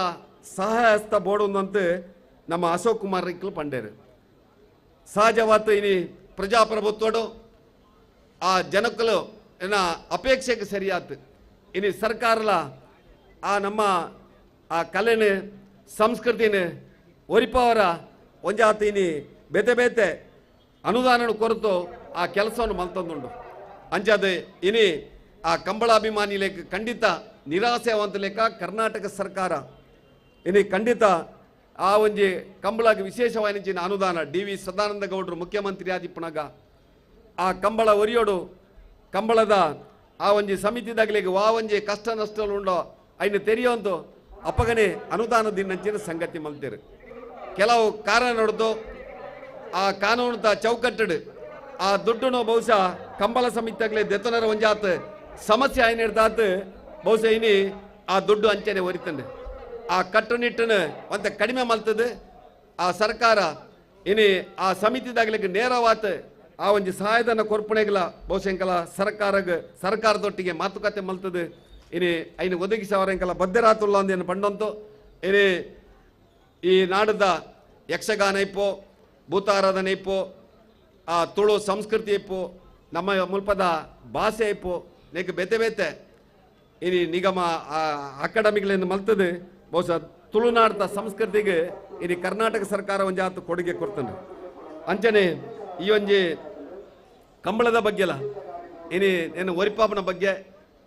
ಸಹಾಯಸ್ತ ಬೋಡು ಅಂತ ನಮ್ಮ ಅಶೋಕ್ ಕುಮಾರ್ ರೈಕ್ಲು ಪಂಡೇರು. ಸಹಜವಾದ ಇನಿ ಪ್ರಜಾಪ್ರಭುತ್ವಡು ಆ ಜನಕ್ಕಲು ಏನ ಅಪೇಕ್ಷೆಗೆ ಸರಿಯಾತು ಇನಿ ಸರ್ಕಾರಲ ಆ ನಮ್ಮ ಆ ಕಲೆನ ಸಂಸ್ಕೃತಿನ ಒರಿಪವರ ಒಂಜಾತ ಇನಿ ಬೇತೆ ಬೇತೆ ಅನುದಾನ ಕೊರತು ಆ ಕೆಲಸವನ್ನು ಮಲ್ತಂದುಂಡು. ಅಂಚಾದ ಇನಿ ಆ ಕಂಬಳಾಭಿಮಾನಿ ಲೇಖ ಖಂಡಿತ ನಿರಾಸೆ ಅವಂತ ಲೇಖ ಕರ್ನಾಟಕ ಸರ್ಕಾರ ಇನಿ ಖಂಡಿತ ಆ ಒಂಜಿ ಕಂಬಳಕ್ಕೆ ವಿಶೇಷವಾಯಿನ ಅನುದಾನ ಡಿ ವಿ ಸದಾನಂದ ಗೌಡರು ಮುಖ್ಯಮಂತ್ರಿ ಆದಿಪ್ಪನಾಗ ಆ ಕಂಬಳ ಒರಿಯೋಡು ಕಂಬಳದ ಆ ಒಂಜಿ ಸಮಿತಿದಾಗಲಿಗೆ ವಾ ಒಂಜಿ ಕಷ್ಟ ನಷ್ಟಗಳು ಉಂಡೋ ಐನು ತೆರೆಯೋಂತು ಅಪ್ಪಗನೆ ಅನುದಾನ ದಿನಂಚಿನ ಸಂಗತಿ ಮಲ್ತೀರು. ಕೆಲವು ಕಾರಣ ನೋಡ್ದು ಆ ಕಾನೂನುದ ಚೌಕಟ್ಟಡು ಆ ದುಡ್ಡುನು ಬಹುಶಃ ಕಂಬಳ ಸಮಿತಿಯಾಗಲಿ ದೆತ್ತನರ ಒಂಜಾತ್ ಸಮಸ್ಯೆ ಐನು ಹಿಡ್ದಾತ್ ಬಹುಶಃ ಇನಿ ಆ ದುಡ್ಡು ಅಂಚನೆ ಒರಿತಂಡು ಆ ಕಟ್ಟುನಿಟ್ಟನ್ನು ಒಂತ ಕಡಿಮೆ ಮಲ್ತದೆ ಆ ಸರ್ಕಾರ ಇನಿ ಆ ಸಮಿತಿದಾಗಲಿಕ್ಕೆ ನೇರವಾತ ಆ ಒಂಜಿ ಸಹಾಯಧನ ಕೊರ್ಪಣೆಗಳ ಬಹುಶಃ ಸರ್ಕಾರಗ ಸರ್ಕಾರದೊಟ್ಟಿಗೆ ಮಾತುಕತೆ ಮಲ್ತದೆ ಇನಿ ಐನು ಒದಗಿಸವರೆಂಕಲ ಬದ್ಧರಾತುಲ್ಲ ಅಂದೇನು ಪಂಡಂತು. ಇನಿ ಈ ನಾಡದ ಯಕ್ಷಗಾನ ಇಪ್ಪೋ, ಭೂತಾರಾಧನೆ ಇಪ್ಪೋ, ಆ ತುಳು ಸಂಸ್ಕೃತಿ ಇಪ್ಪೋ, ನಮ್ಮ ಮುಲ್ಪದ ಭಾಷೆ ಇಪ್ಪೋ ನೇಕ್ ಬೇತೆ ಬೇತೆ ಇನಿ ನಿಗಮ ಅಕಾಡೆಮಿಗಳನ್ನು ಮಲ್ತದೆ ಬಹುಶಃ ತುಳುನಾಡದ ಸಂಸ್ಕೃತಿಗೆ ಇನಿ ಕರ್ನಾಟಕ ಸರ್ಕಾರ ಒಂಜಾತು ಕೊಡುಗೆ ಕೊಡ್ತಾನೆ. ಅಂಚನೆ ಈ ಒಂಜಿ ಕಂಬಳದ ಬಗ್ಗೆಲ್ಲ ಇನಿ ಏನು ಒರಿಪಾಪನ ಬಗ್ಗೆ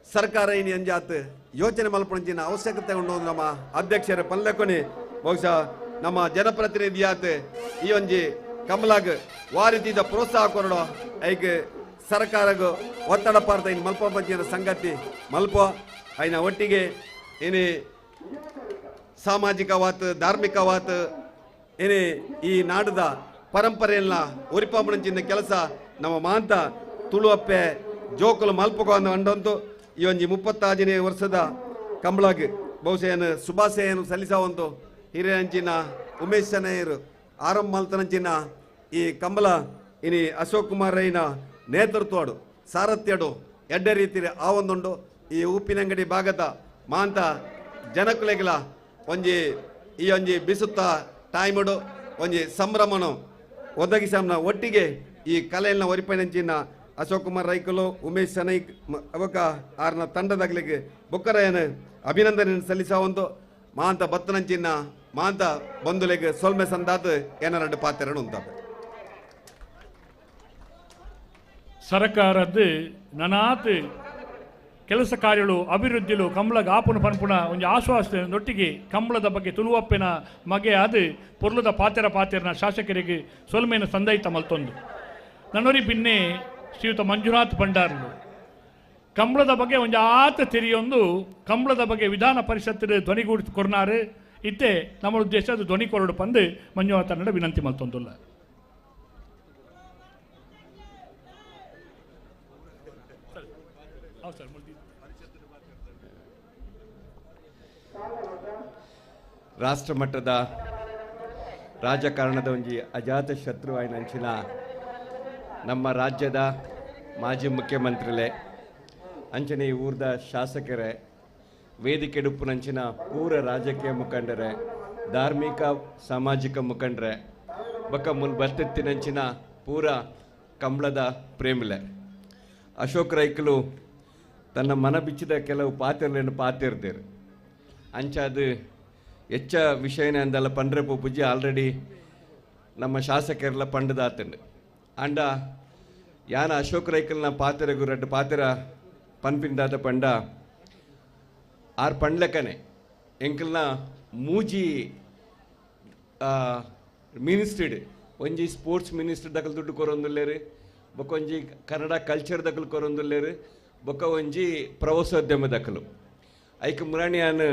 ಸರ್ಕಾರ ಇನಿ ಅಂಜಾತ್ ಯೋಚನೆ ಮಲ್ಪಣಂಚಿನ ಅವಶ್ಯಕತೆ ಉಂಡು ನಮ್ಮ ಅಧ್ಯಕ್ಷರ ಪಲ್ಲೆಕೊನಿ ಬಹುಶಃ ನಮ್ಮ ಜನಪ್ರತಿನಿಧಿಯಾತ್ ಈ ಒಂಜಿ ಕಂಬಳಾಗ್ ವಾರಿತಿದ ಪ್ರೋತ್ಸಾಹ ಕೊರಡೋ ಐಕ್ ಸರ್ಕಾರಗ ಒತ್ತಡ ಪಾರ್ದ ಇನ್ನು ಮಲ್ಪಂಚಿನ ಸಂಗತಿ ಮಲ್ಪ ಐನ ಒಟ್ಟಿಗೆ ಇನಿ ಸಾಮಾಜಿಕವಾತ್ ಧಾರ್ಮಿಕವಾತ್ ಏನೇ ಈ ನಾಡದ ಪರಂಪರೆಯನ್ನ ಒರಿಪಾಪಣಂಚಿನ ಕೆಲಸ ನಮ್ಮ ಮಾಂತ ತುಳುವಪ್ಪೆ ಜೋಕುಲು ಮಲ್ಪಕೋ ಅಂಡಂತು ಈ ಒಂಜಿ 36ನೇ ವರ್ಷದ ಕಂಬಳಾಗ್ ಬಹುಶಃ ಏನು ಶುಭಾಶಯನ್ನು ಸಲ್ಲಿಸವಂತು ಹಿರಿಯಂಚಿನ ಉಮೇಶ್ ಶನೈರು ಆರಂಭ ಮಲ್ತನಂಚಿನ ಈ ಕಂಬಳ ಇನಿ ಅಶೋಕ್ ಕುಮಾರ್ ರೈನ ನೇತೃತ್ವಡು ಸಾರಥ್ಯಡು ಎಡ್ಡೆ ರೀತಿ ಆ ಒಂದುಂಡು ಈ ಉಪ್ಪಿನಂಗಡಿ ಭಾಗದ ಮಾಂತ ಜನಕುಲೆಗಳ ಒಂಜಿ ಈ ಒಂಜಿ ಬಿಸುತ್ತ ಟೈಮುಡು ಒಂಜಿ ಸಂಭ್ರಮನು ಒದಗಿಸಮ್ನ ಒಟ್ಟಿಗೆ ಈ ಕಲೆಯನ್ನ ಒರಿಪಣಂಚಿನ ಅಶೋಕ್ ಕುಮಾರ್ ರೈಕುಲು ಉಮೇಶ್ ಸನೈಕ್ ಅವಕ ಆರ್ನ ತಂಡದಾಗಲಿಗೆ ಬುಕ್ಕರಾಯನ ಅಭಿನಂದನೆ ಸಲ್ಲಿಸವಂತು ಮಾಂತ ಬತ್ತನಂಚಿನ ಮಾಂತ ಬಂಧುಲೆಗೆ ಸೊಲ್ಮೆ ಸಂದಾತ್ ಏನರಡು ಪಾತ್ರನು ಉಂತಾಪ. ಸರ್ಕಾರದ್ದು ನನಾತ್ ಕೆಲಸ ಕಾರ್ಯಗಳು ಅಭಿವೃದ್ಧಿಲು ಕಂಬಳಗ ಆಪುನ ಪನ್ಪುಣ ಒಂದು ಆಶ್ವಾಸನೊಟ್ಟಿಗೆ ಕಂಬಳದ ಬಗ್ಗೆ ತುಳುವಪ್ಪಿನ ಮಗೆ ಅದು ಪೊರ್ಲುದ ಪಾತೆರ ಪಾತೆರನ ಶಾಸಕರಿಗೆ ಸೊಲ್ಮೆನ ಸಂದೈತ ಮಲ್ತೊಂದು. ನನ್ನೊರಿ ಬಿನ್ನೆ ಶ್ರೀಯುತ ಮಂಜುನಾಥ್ ಭಂಡಾರ್ಲು ಕಂಬಳದ ಬಗ್ಗೆ ಒಂದು ಆತ ತೆರೆಯೊಂದು ಕಂಬಳದ ಬಗ್ಗೆ ವಿಧಾನ ಪರಿಷತ್ತಿನ ಧ್ವನಿಗೂಡಿ ಕೊರ್ನಾರು ಇತ್ತೆ ನಮ್ಮ ಉದ್ದೇಶ ಅದು ಧ್ವನಿ ಕೊರಡು ಪಂದು ಮಂಜುನಾಥ್ ನಡೆ ವಿನಂತಿ ಮಲ್ತೊಂದುಲ್ಲ. ರಾಷ್ಟ್ರಮಟ್ಟದ ರಾಜಕಾರಣದ ಒಂಜಿ ಅಜಾತ ಶತ್ರು ಆಯ್ನಂಚಿನ ನಮ್ಮ ರಾಜ್ಯದ ಮಾಜಿ ಮುಖ್ಯಮಂತ್ರಿಲೆ ಅಂಚನೆ ಈ ಊರ್ದ ಶಾಸಕರೇ ವೇದಿಕೆ ಡುಪ್ಪುನಂಚಿನ ಪೂರ ರಾಜಕೀಯ ಮುಖಂಡರೇ ಧಾರ್ಮಿಕ ಸಾಮಾಜಿಕ ಮುಖಂಡರೇ ಬೊಕ್ಕ ಮುಲ್ ಬತ್ತೆತ್ತಿನಂಚಿನ ಪೂರ ಕಂಬಳದ ಪ್ರೇಮಿಲೆ ಅಶೋಕ್ ರೈಕಲು ತನ್ನ ಮನ ಬಿಚ್ಚಿದ ಕೆಲವು ಪಾತ್ರಗಳನ್ನು ಪಾತಿರ್ದಿರು ಅಂಚಾದ ಹೆಚ್ಚ ವಿಷಯನೇ ಅಂದಲ್ಲ ಪಂಡ್ರೆ ಪೂಜೆ ಆಲ್ರೆಡಿ ನಮ್ಮ ಶಾಸಕರೆಲ್ಲ ಪಂಡದಾತಂಡು ಅಂಡ ಯಾನ ಅಶೋಕ್ ರೈಕಲ್ನ ಪಾತ್ರೆಗು ರಡ್ಡು ಪಾತ್ರ ಪನ್ಪಿಂದಾದ ಪಂಡ ಆರ್ ಪಂಡ್ಲಕನೆ ಎಂಕಲ್ನ ಮೂಜಿ ಮಿನಿಸ್ಟ್ರಿಡ್ ಒಂಜಿ ಸ್ಪೋರ್ಟ್ಸ್ ಮಿನಿಸ್ಟ್ರಿ ದಕಲ್ ದುಡ್ಡು ಕೊರೊಂದುಲ್ಲೇರು ಬೊಕ್ಕ ಒಂಜಿ ಕನ್ನಡ ಕಲ್ಚರ್ ದಕಲ್ ಕೊರೊಂದುಲ್ಲೇರು ಬೊಕ್ಕ ಒಂಜಿ ಪ್ರವಾಸೋದ್ಯಮ ದಕಲು ಐಕ್ ಮುರಾಣಿಯಾನ್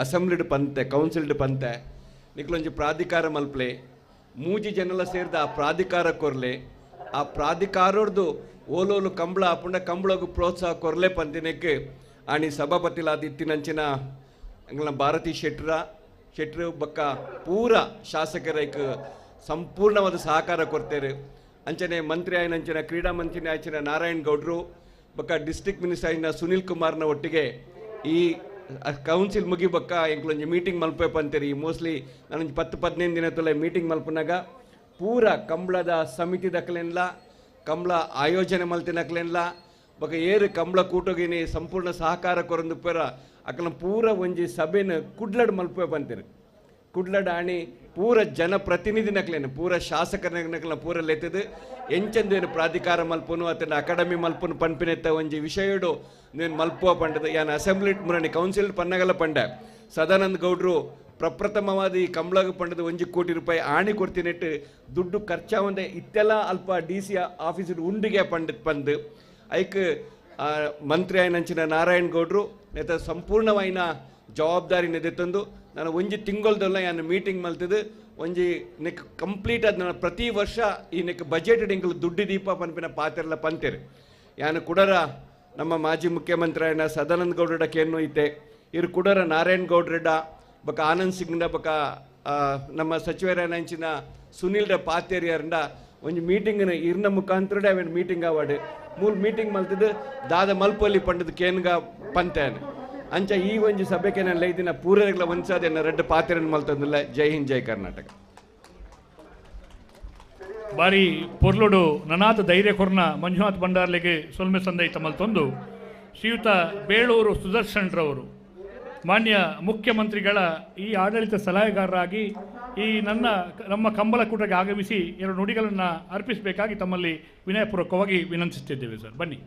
ಅಸೆಂಬ್ಲಿಡ್ ಪಂತೆ ಕೌನ್ಸಿಲ್ಡ್ ಪಂತೆ ನಿಕ್ಲೊಂಜಿ ಪ್ರಾಧಿಕಾರ ಮಲ್ಪ್ಲೆ ಮೂಜಿ ಜನಲ ಸೇರಿದ ಆ ಪ್ರಾಧಿಕಾರ ಕೊರ್ಲೆ ಆ ಪ್ರಾಧಿಕಾರದ್ದು ಓಲೋಲು ಕಂಬಳ ಆಪುಂಡ ಕಂಬಳಗು ಪ್ರೋತ್ಸಾಹ ಕೊರ್ಲೆ ಪಂತಿನಕ್ಕೆ ಆಣಿ ಸಭಾಪತಿಲಾದ ಇತ್ತಿನಂಚಿನ ಎಂಗ್ಲ ಭಾರತಿ ಶೆಟ್ರು ಬೊಕ್ಕ ಪೂರ ಶಾಸಕರೈಕ್ ಸಂಪೂರ್ಣವಾದ ಸಹಕಾರ ಕೊಡ್ತೇವೆ. ಅಂಚನೆ ಮಂತ್ರಿ ಆಯಿನಂಚಿನ ಕ್ರೀಡಾ ಮಂತ್ರಿ ಆಯ್ಚಿನ ನಾರಾಯಣ್ ಗೌಡ್ರು ಬೊಕ್ಕ ಡಿಸ್ಟ್ರಿಕ್ಟ್ ಮಿನಿಸ್ಟರ್ ಆಯಿನ ಸುನಿಲ್ ಕುಮಾರ್ನ ಒಟ್ಟಿಗೆ ಈ ಕೌನ್ಸಿಲ್ ಮುಗಿ ಬೊಕ್ಕ ಎಂಕ್ಲೊಂಜಿ ಮೀಟಿಂಗ್ ಮಲ್ಪೇಪ ಅಂತೀರಿ. ಈ ಮೋಸ್ಟ್ಲಿ ನಾನೊಂಜಿ 10-15 ದಿನ ತುಲೆ ಮೀಟಿಂಗ್ ಮಲ್ಪನಾಗ ಪೂರ ಕಂಬಳದ ಸಮಿತಿ ದಕ್ಕಲೆನ್ಲ, ಕಂಬಳ ಆಯೋಜನೆ ಮಲ್ತಿನಕ್ಲೆನ್ಲ ಬೊಕ್ಕ ಏರು ಕಂಬಳ ಕೂಟೋಗಿನಿ ಸಂಪೂರ್ಣ ಸಹಕಾರ ಕೊರಂದು ಪೇರ ಅಕಲ ಪೂರ ಒಂಜಿ ಸಭೆನ ಕುಡ್ಲಡ್ ಮಲ್ಪೇಪ ಅಂತೀರಿ. ಕುಡ್ಲಡ್ ಆಣಿ ಪೂರ ಜನಪ್ರತಿನಿಧಿನಕ್ಲೇನು ಪೂರ ಶಾಸಕರನಕ್ಲ ಪೂರ ಲೆತ್ತದು ಎಂಚಂದೇನು ಪ್ರಾಧಿಕಾರ ಮಲ್ಪನು ಅತನ ಅಕಾಡೆಮಿ ಮಲ್ಪನು ಪನ್ಪಿನೆತ್ತ ಒಂಜಿ ವಿಷಯಡು ನೀನು ಮಲ್ಪುವ ಪಂಡದ ಯಾನ್ ಅಸೆಂಬ್ಲಿ ಮುರಣಿ ಕೌನ್ಸಿಲ್ ಪನ್ನಗಲ ಪಂಡ ಸದಾನಂದ ಗೌಡ್ರು ಪ್ರಪ್ರಥಮವಾದ ಈ ಕಂಬಳಗ ಪಂಡದ 1 ಕೋಟಿ ರೂಪಾಯಿ ಆಣಿ ಕೊಡ್ತೀನಿಟ್ಟು ದುಡ್ಡು ಖರ್ಚಾವಂದೆ ಇತ್ತೆಲ್ಲ ಅಲ್ಪ ಡಿ ಸಿ ಆಫೀಸ್ ಉಂಡಿಗೆ ಪಂಡತ್ ಪಂದು ಐಕ್ ಮಂತ್ರಿ ಆಯ್ನಂಚಿನ ನಾರಾಯಣ್ ಗೌಡ್ರು ನೇತ ಸಂಪೂರ್ಣವಾಯಿನ ಜವಾಬ್ದಾರಿ ನೆದೆತ್ತಂದು ನಾನು ಒಂಜಿ ತಿಂಗಳದಲ್ಲ ಯಾನು ಮೀಟಿಂಗ್ ಮಲ್ತದು ಒಂಜಿ ನೆಕ್ ಕಂಪ್ಲೀಟ್ ಅದು ನಾನು ಪ್ರತಿ ವರ್ಷ ಈ ನೆಕ್ ಬಜೆಟ್ ಎಂಕಲು ದುಡ್ಡು ದೀಪ ಪನ್ಪಿನ ಪಾತೆರ್ಲ ಪಂತೇರು. ಯಾನು ಕುಡರ ನಮ್ಮ ಮಾಜಿ ಮುಖ್ಯಮಂತ್ರಿ ಆಯ್ನ ಸದಾನಂದ ಗೌಡ್ರಡ ಕೇನು ಇತ್ತೆ ಇರು ಕುಡರ ನಾರಾಯಣ್ ಗೌಡ್ರೆಡ್ಡ ಬೊಕ್ಕ ಆನಂದ್ ಸಿಂಗ್ನ ಬೊಕ್ಕ ನಮ್ಮ ಸಚಿವರಾಯನಂಚಿನ ಸುನಿಲ್ರ ಪಾತೇರಿಯರಂಡ ಒಂಜಿ ಮೀಟಿಂಗ್ನ ಇರ್ನ ಮುಖಾಂತರ ಅವೇನು ಮೀಟಿಂಗ್ ಅವಾರ್ಡ್ ಮೂಲ ಮೀಟಿಂಗ್ ಮಲ್ತದು ದಾದ ಮಲ್ಪಲ್ಲಿ ಪಂಡದ ಕೇನ್ಗ ಪಂತೇನೆ. ಅಂಚ ಈ ಒಂಜಿ ಸಭೆಗೆ ನಾನು ಲೈದಿನ ಪೂರಗಳ ಒಂದ್ಸಾದ ರೆಡ್ ಪಾತ್ರೆಯನ್ನು ಮಲ್ತಂದಿಲ್ಲ. ಜೈ ಹಿಂದ್, ಜೈ ಕರ್ನಾಟಕ. ಬಾರಿ ಪೊರ್ಲುಡು ನನಾಥ ಧೈರ್ಯ ಕೊರ್ನ ಮಂಜುನಾಥ್ ಭಂಡಾರ್ಲಿಗೆ ಸೊಲ್ಮೆ ಸಂದೈತ ಮಲ್ತೊಂದು ಶ್ರೀಯುತ ಬೇಳೂರು ಸುದರ್ಶನ್ರವರು ಮಾನ್ಯ ಮುಖ್ಯಮಂತ್ರಿಗಳ ಈ ಆಡಳಿತ ಸಲಹೆಗಾರರಾಗಿ ಈ ನಮ್ಮ ಕಂಬಳ ಕೂಟಕ್ಕೆ ಆಗಮಿಸಿ 2 ನುಡಿಗಳನ್ನು ಅರ್ಪಿಸಬೇಕಾಗಿ ತಮ್ಮಲ್ಲಿ ವಿನಯಪೂರ್ವಕವಾಗಿ ವಿನಂತಿಸುತ್ತಿದ್ದೇವೆ ಸರ್. ಬನ್ನಿ.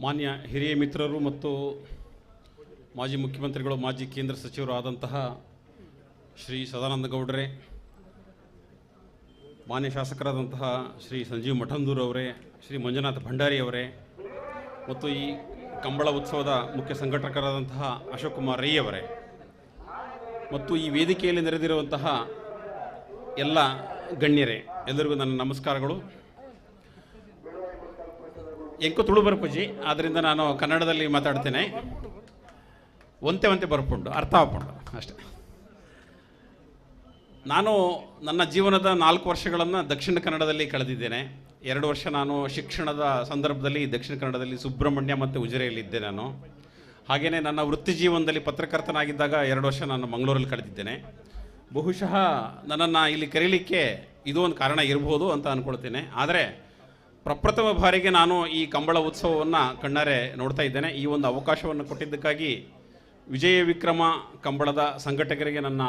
ಮಾನ್ಯ ಹಿರಿಯ ಮಿತ್ರರು ಮತ್ತು ಮಾಜಿ ಮುಖ್ಯಮಂತ್ರಿಗಳು, ಮಾಜಿ ಕೇಂದ್ರ ಸಚಿವರು ಆದಂತಹ ಶ್ರೀ ಸದಾನಂದ ಗೌಡ್ರೆ, ಮಾನ್ಯ ಶಾಸಕರಾದಂತಹ ಶ್ರೀ ಸಂಜೀವ್ ಮಠಂದೂರವರೇ, ಶ್ರೀ ಮಂಜುನಾಥ ಭಂಡಾರಿ ಅವರೇ ಮತ್ತು ಈ ಕಂಬಳ ಉತ್ಸವದ ಮುಖ್ಯ ಸಂಘಟಕರಾದಂತಹ ಅಶೋಕ್ ಕುಮಾರ್ ರೈ ಅವರೇ ಮತ್ತು ಈ ವೇದಿಕೆಯಲ್ಲಿ ನೆರೆದಿರುವಂತಹ ಎಲ್ಲ ಗಣ್ಯರೇ, ಎಲ್ಲರಿಗೂ ನನ್ನ ನಮಸ್ಕಾರಗಳು. ಎಂಕು ತುಳು ಬರ್ಪುಜಿ, ಆದ್ದರಿಂದ ನಾನು ಕನ್ನಡದಲ್ಲಿ ಮಾತಾಡ್ತೇನೆ. ಒಂತೆ ಒಂತೆ ಬರ್ಪುಂಡು, ಅರ್ಥ ಆಪುಂಡು ಅಷ್ಟೆ. ನಾನು ನನ್ನ ಜೀವನದ 4 ವರ್ಷಗಳನ್ನು ದಕ್ಷಿಣ ಕನ್ನಡದಲ್ಲಿ ಕಳೆದಿದ್ದೇನೆ. 2 ವರ್ಷ ನಾನು ಶಿಕ್ಷಣದ ಸಂದರ್ಭದಲ್ಲಿ ದಕ್ಷಿಣ ಕನ್ನಡದಲ್ಲಿ ಸುಬ್ರಹ್ಮಣ್ಯ ಮತ್ತು ಉಜಿರೆಯಲ್ಲಿದ್ದೆ ನಾನು. ಹಾಗೆಯೇ ನನ್ನ ವೃತ್ತಿ ಜೀವನದಲ್ಲಿ ಪತ್ರಕರ್ತನಾಗಿದ್ದಾಗ 2 ವರ್ಷ ನಾನು ಮಂಗಳೂರಲ್ಲಿ ಕಳೆದಿದ್ದೇನೆ. ಬಹುಶಃ ನನ್ನನ್ನು ಇಲ್ಲಿ ಕರೀಲಿಕ್ಕೆ ಇದು ಒಂದು ಕಾರಣ ಇರಬಹುದು ಅಂತ ಅಂದ್ಕೊಳ್ತೇನೆ. ಆದರೆ ಪ್ರಪ್ರಥಮ ಬಾರಿಗೆ ನಾನು ಈ ಕಂಬಳ ಉತ್ಸವವನ್ನು ಕಣ್ಣಾರೆ ನೋಡ್ತಾ ಇದ್ದೇನೆ. ಈ ಒಂದು ಅವಕಾಶವನ್ನು ಕೊಟ್ಟಿದ್ದಕ್ಕಾಗಿ ವಿಜಯ ವಿಕ್ರಮ ಕಂಬಳದ ಸಂಘಟಕರಿಗೆ ನನ್ನ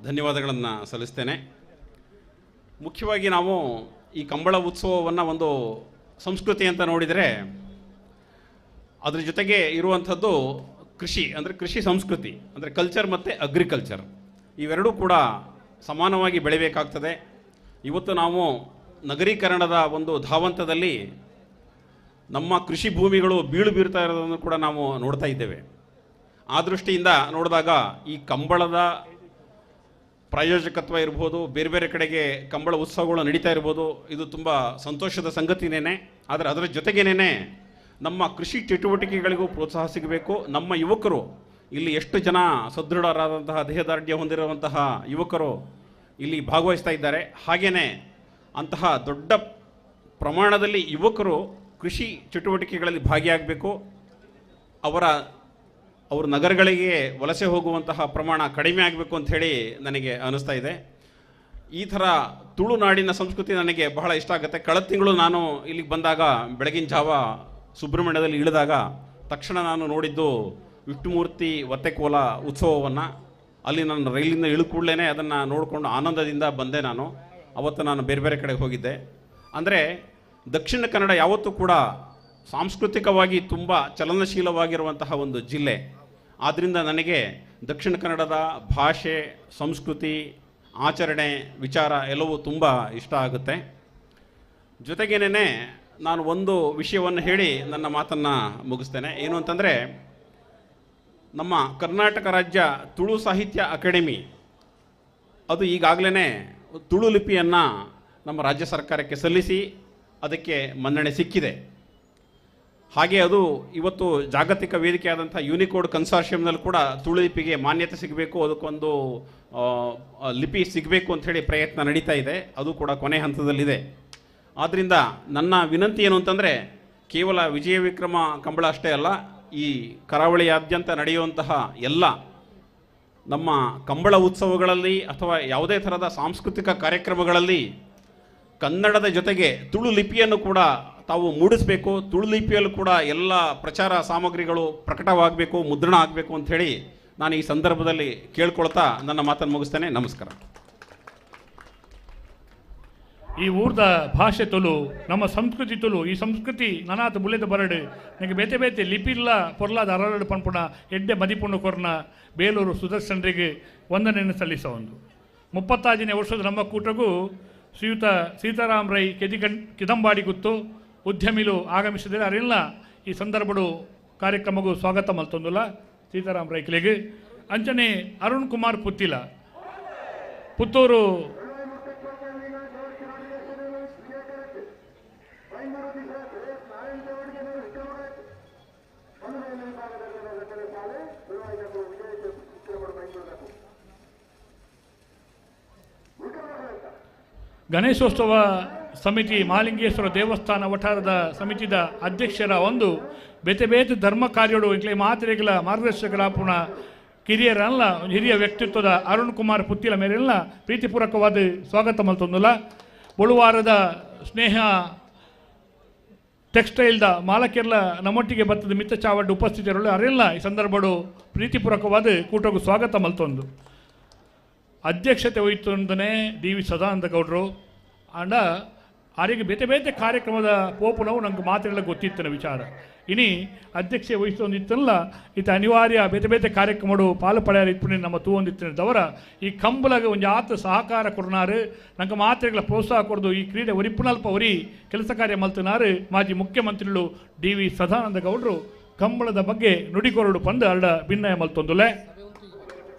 ಧನ್ಯವಾದಗಳನ್ನು ಸಲ್ಲಿಸ್ತೇನೆ. ಮುಖ್ಯವಾಗಿ ನಾವು ಈ ಕಂಬಳ ಉತ್ಸವವನ್ನು ಒಂದು ಸಂಸ್ಕೃತಿ ಅಂತ ನೋಡಿದರೆ ಅದರ ಜೊತೆಗೆ ಇರುವಂಥದ್ದು ಕೃಷಿ, ಅಂದರೆ ಕೃಷಿ ಸಂಸ್ಕೃತಿ, ಅಂದರೆ ಕಲ್ಚರ್ ಮತ್ತು ಅಗ್ರಿಕಲ್ಚರ್, ಇವೆರಡೂ ಕೂಡ ಸಮಾನವಾಗಿ ಬೆಳಿಬೇಕಾಗ್ತದೆ. ಇವತ್ತು ನಾವು ನಗರೀಕರಣದ ಒಂದು ಧಾವಂತದಲ್ಲಿ ನಮ್ಮ ಕೃಷಿ ಭೂಮಿಗಳು ಬೀಳು ಬೀರ್ತಾ ಇರೋದನ್ನು ಕೂಡ ನಾವು ನೋಡ್ತಾ ಇದ್ದೇವೆ. ಆ ದೃಷ್ಟಿಯಿಂದ ನೋಡಿದಾಗ ಈ ಕಂಬಳದ ಪ್ರಾಯೋಜಕತ್ವ ಇರ್ಬೋದು, ಬೇರೆ ಬೇರೆ ಕಡೆಗೆ ಕಂಬಳ ಉತ್ಸವಗಳು ನಡೀತಾ ಇರ್ಬೋದು, ಇದು ತುಂಬ ಸಂತೋಷದ ಸಂಗತಿನೇ. ಆದರೆ ಅದರ ಜೊತೆಗೇನೇ ನಮ್ಮ ಕೃಷಿ ಚಟುವಟಿಕೆಗಳಿಗೂ ಪ್ರೋತ್ಸಾಹ ಸಿಗಬೇಕು. ನಮ್ಮ ಯುವಕರು ಇಲ್ಲಿ ಎಷ್ಟು ಜನ ಸದೃಢರಾದಂತಹ ದೇಹದಾರ್ಢ್ಯ ಹೊಂದಿರುವಂತಹ ಯುವಕರು ಇಲ್ಲಿ ಭಾಗವಹಿಸ್ತಾ ಇದ್ದಾರೆ, ಹಾಗೆಯೇ ಅಂತಹ ದೊಡ್ಡ ಪ್ರಮಾಣದಲ್ಲಿ ಯುವಕರು ಕೃಷಿ ಚಟುವಟಿಕೆಗಳಲ್ಲಿ ಭಾಗಿಯಾಗಬೇಕು. ಅವರ ನಗರಗಳಿಗೆ ವಲಸೆ ಹೋಗುವಂತಹ ಪ್ರಮಾಣ ಕಡಿಮೆ ಆಗಬೇಕು ಅಂಥೇಳಿ ನನಗೆ ಅನ್ನಿಸ್ತಾ ಇದೆ. ಈ ಥರ ತುಳುನಾಡಿನ ಸಂಸ್ಕೃತಿ ನನಗೆ ಬಹಳ ಇಷ್ಟ ಆಗುತ್ತೆ. ಕಳೆದ ತಿಂಗಳು ನಾನು ಇಲ್ಲಿಗೆ ಬಂದಾಗ ಬೆಳಗಿನ ಜಾವ ಸುಬ್ರಹ್ಮಣ್ಯದಲ್ಲಿ ಇಳಿದಾಗ ತಕ್ಷಣ ನಾನು ನೋಡಿದ್ದು ವಿಷ್ಣುಮೂರ್ತಿ ಒತ್ತೆಕೋಲ ಉತ್ಸವವನ್ನು. ಅಲ್ಲಿ ನಾನು ರೈಲಿಂದ ಇಳಿದ ಕೂಡಲೇ ಅದನ್ನು ನೋಡಿಕೊಂಡು ಆನಂದದಿಂದ ಬಂದೆ ನಾನು. ಅವತ್ತು ನಾನು ಬೇರೆ ಬೇರೆ ಕಡೆಗೆ ಹೋಗಿದ್ದೆ. ಅಂದರೆ ದಕ್ಷಿಣ ಕನ್ನಡ ಯಾವತ್ತೂ ಕೂಡ ಸಾಂಸ್ಕೃತಿಕವಾಗಿ ತುಂಬ ಚಲನಶೀಲವಾಗಿರುವಂತಹ ಒಂದು ಜಿಲ್ಲೆ. ಆದ್ದರಿಂದ ನನಗೆ ದಕ್ಷಿಣ ಕನ್ನಡದ ಭಾಷೆ, ಸಂಸ್ಕೃತಿ, ಆಚರಣೆ, ವಿಚಾರ ಎಲ್ಲವೂ ತುಂಬ ಇಷ್ಟ ಆಗುತ್ತೆ. ಜೊತೆಗೇನೇ ನಾನು ಒಂದು ವಿಷಯವನ್ನು ಹೇಳಿ ನನ್ನ ಮಾತನ್ನು ಮುಗಿಸ್ತೇನೆ. ಏನು ಅಂತಂದರೆ, ನಮ್ಮ ಕರ್ನಾಟಕ ರಾಜ್ಯ ತುಳು ಸಾಹಿತ್ಯ ಅಕಾಡೆಮಿ ಅದು ಈಗಾಗಲೇ ತುಳು ಲಿಪಿಯನ್ನು ನಮ್ಮ ರಾಜ್ಯ ಸರ್ಕಾರಕ್ಕೆ ಸಲ್ಲಿಸಿ ಅದಕ್ಕೆ ಮನ್ನಣೆ ಸಿಕ್ಕಿದೆ. ಹಾಗೆ ಅದು ಇವತ್ತು ಜಾಗತಿಕ ವೇದಿಕೆಯಾದಂಥ ಯೂನಿಕೋಡ್ ಕನ್ಸಾರ್ಷಿಯಂನಲ್ಲಿ ಕೂಡ ತುಳು ಲಿಪಿಗೆ ಮಾನ್ಯತೆ ಸಿಗಬೇಕು, ಅದಕ್ಕೊಂದು ಲಿಪಿ ಸಿಗಬೇಕು ಅಂಥೇಳಿ ಪ್ರಯತ್ನ ನಡೀತಾ ಇದೆ. ಅದು ಕೂಡ ಕೊನೆ ಹಂತದಲ್ಲಿದೆ. ಆದ್ದರಿಂದ ನನ್ನ ವಿನಂತಿ ಏನು ಅಂತಂದರೆ, ಕೇವಲ ವಿಜಯ ವಿಕ್ರಮ ಕಂಬಳ ಅಷ್ಟೇ ಅಲ್ಲ, ಈ ಕರಾವಳಿಯಾದ್ಯಂತ ನಡೆಯುವಂತಹ ಎಲ್ಲ ನಮ್ಮ ಕಂಬಳ ಉತ್ಸವಗಳಲ್ಲಿ ಅಥವಾ ಯಾವುದೇ ಥರದ ಸಾಂಸ್ಕೃತಿಕ ಕಾರ್ಯಕ್ರಮಗಳಲ್ಲಿ ಕನ್ನಡದ ಜೊತೆಗೆ ತುಳು ಲಿಪಿಯನ್ನು ಕೂಡ ತಾವು ಮೂಡಿಸಬೇಕು. ತುಳು ಲಿಪಿಯಲ್ಲೂ ಕೂಡ ಎಲ್ಲ ಪ್ರಚಾರ ಸಾಮಗ್ರಿಗಳು ಪ್ರಕಟವಾಗಬೇಕು, ಮುದ್ರಣ ಆಗಬೇಕು ಅಂಥೇಳಿ ನಾನು ಈ ಸಂದರ್ಭದಲ್ಲಿ ಕೇಳ್ಕೊಳ್ತಾ ನನ್ನ ಮಾತನ್ನು ಮುಗಿಸ್ತೇನೆ. ನಮಸ್ಕಾರ. ಈ ಊರ್ದ ಭಾಷೆ ತುಳು, ನಮ್ಮ ಸಂಸ್ಕೃತಿ ತುಳು. ಈ ಸಂಸ್ಕೃತಿ ನನಾತ ಬುಲೆದ ಬರಡು ನನಗೆ ಬೇತೆ ಬೇತೆ ಲಿಪಿಲ್ಲ ಪೊರ್ಲಾದ ಅರಳು ಪನ್ಪುಣ ಎಡ್ಡೆ ಮದಿಪುಣ್ಣು ಕೊರ್ನ ಬೇಲೂರು ಸುದರ್ಶನರಿಗೆ ವಂದನೆಯನ್ನು ಸಲ್ಲಿಸ ಒಂದು 35ನೇ ವರ್ಷದ ನಮ್ಮ ಕೂಟಗೂ ಶ್ರೀಯುತ ಸೀತಾರಾಮ್ ರೈ ಕಿದಂಬಾಡಿ ಗುತ್ತು ಉದ್ಯಮಿಲು ಆಗಮಿಸಿದರೆ ಅರಿಲ್ಲ ಈ ಸಂದರ್ಭಡು ಕಾರ್ಯಕ್ರಮಗೂ ಸ್ವಾಗತ ಮಲ್ತೊಂದುಲ್ಲ ಸೀತಾರಾಮ್ ರೈಕ್ಲೆಗೆ. ಅಂಚನೆ ಅರುಣ್ ಕುಮಾರ್ ಪುತ್ತಿಲ ಪುತ್ತೂರು ಗಣೇಶೋತ್ಸವ ಸಮಿತಿ ಮಹಾಲಿಂಗೇಶ್ವರ ದೇವಸ್ಥಾನ ವಠಾರದ ಸಮಿತಿದ ಅಧ್ಯಕ್ಷರ ಒಂದು ಬೇತೆ ಬೇತೆ ಧರ್ಮ ಕಾರ್ಯಗಳು ಇಂಕ್ಲೆ ಮಾತ್ರೆಗಳ ಮಾರ್ಗದರ್ಶಕರ ಪುನಃ ಕಿರಿಯರಲ್ಲ ಹಿರಿಯ ವ್ಯಕ್ತಿತ್ವದ ಅರುಣ್ ಕುಮಾರ್ ಪುತ್ತಿಲ ಮೇರೆಲ್ಲ ಪ್ರೀತಿಪೂರ್ವಕವಾದ ಸ್ವಾಗತ ಮಲ್ತೊಂದುಲ್ಲ. ಬುಳುವಾರದ ಸ್ನೇಹ ಟೆಕ್ಸ್ಟೈಲ್ದ ಮಾಲಕೆಲ್ಲ ನಮ್ಮೊಟ್ಟಿಗೆ ಬತ್ತದ ಮಿತ್ತ ಚಾವಡ್ಡು ಉಪಸ್ಥಿತರು ಅರೆಲ್ಲ ಈ ಸಂದರ್ಭಡು ಪ್ರೀತಿಪೂರ್ವಕವಾದ ಕೂಟಗೂ ಸ್ವಾಗತ ಮಲ್ತೊಂದು. ಅಧ್ಯಕ್ಷತೆ ವಹಿಸ್ತಂದನೆ ಡಿ ವಿ ಸದಾನಂದ ಗೌಡರು ಅಂಡ ಆರಿಗೆ ಬೇತೆ ಬೇತೆ ಕಾರ್ಯಕ್ರಮದ ಪೋಪುನವು ನಂಗೆ ಮಾತ್ರೆಲ್ಲ ಗೊತ್ತಿತ್ತಿನ ವಿಚಾರ. ಇನಿ ಅಧ್ಯಕ್ಷೆ ವಹಿಸೊಂದಿತ್ತಲ್ಲ ಇತ ಅನಿವಾರ್ಯ ಬೇತೆ ಬೇತೆ ಕಾರ್ಯಕ್ರಮಡು ಪಾಲು ಪಡೆಯಲು ಇಪ್ಪು ನಮ್ಮ ತೂವೊಂದಿತ್ತಿನದವರ ಈ ಕಂಬಲಗೆ ಒಂದು ಆತ ಸಹಕಾರ ಕೊಡ್ನಾರು ನಂಗೆ ಮಾತ್ರೆಗಳ ಪ್ರೋತ್ಸಾಹ ಕೊಡದು ಈ ಕ್ರೀಡೆ ಒರಿಪುನಲ್ಪ ಒರಿ ಕೆಲಸ ಕಾರ್ಯ ಮಲ್ತನಾರು ಮಾಜಿ ಮುಖ್ಯಮಂತ್ರಿಗಳು ಡಿ ವಿ ಸದಾನಂದ ಗೌಡರು ಕಂಬಳದ ಬಗ್ಗೆ ನುಡಿಕೊರಡು ಪಂದು ಅರಡ ಭಿನ್ನಯ ಮಲ್ತೊಂದುಲೆ.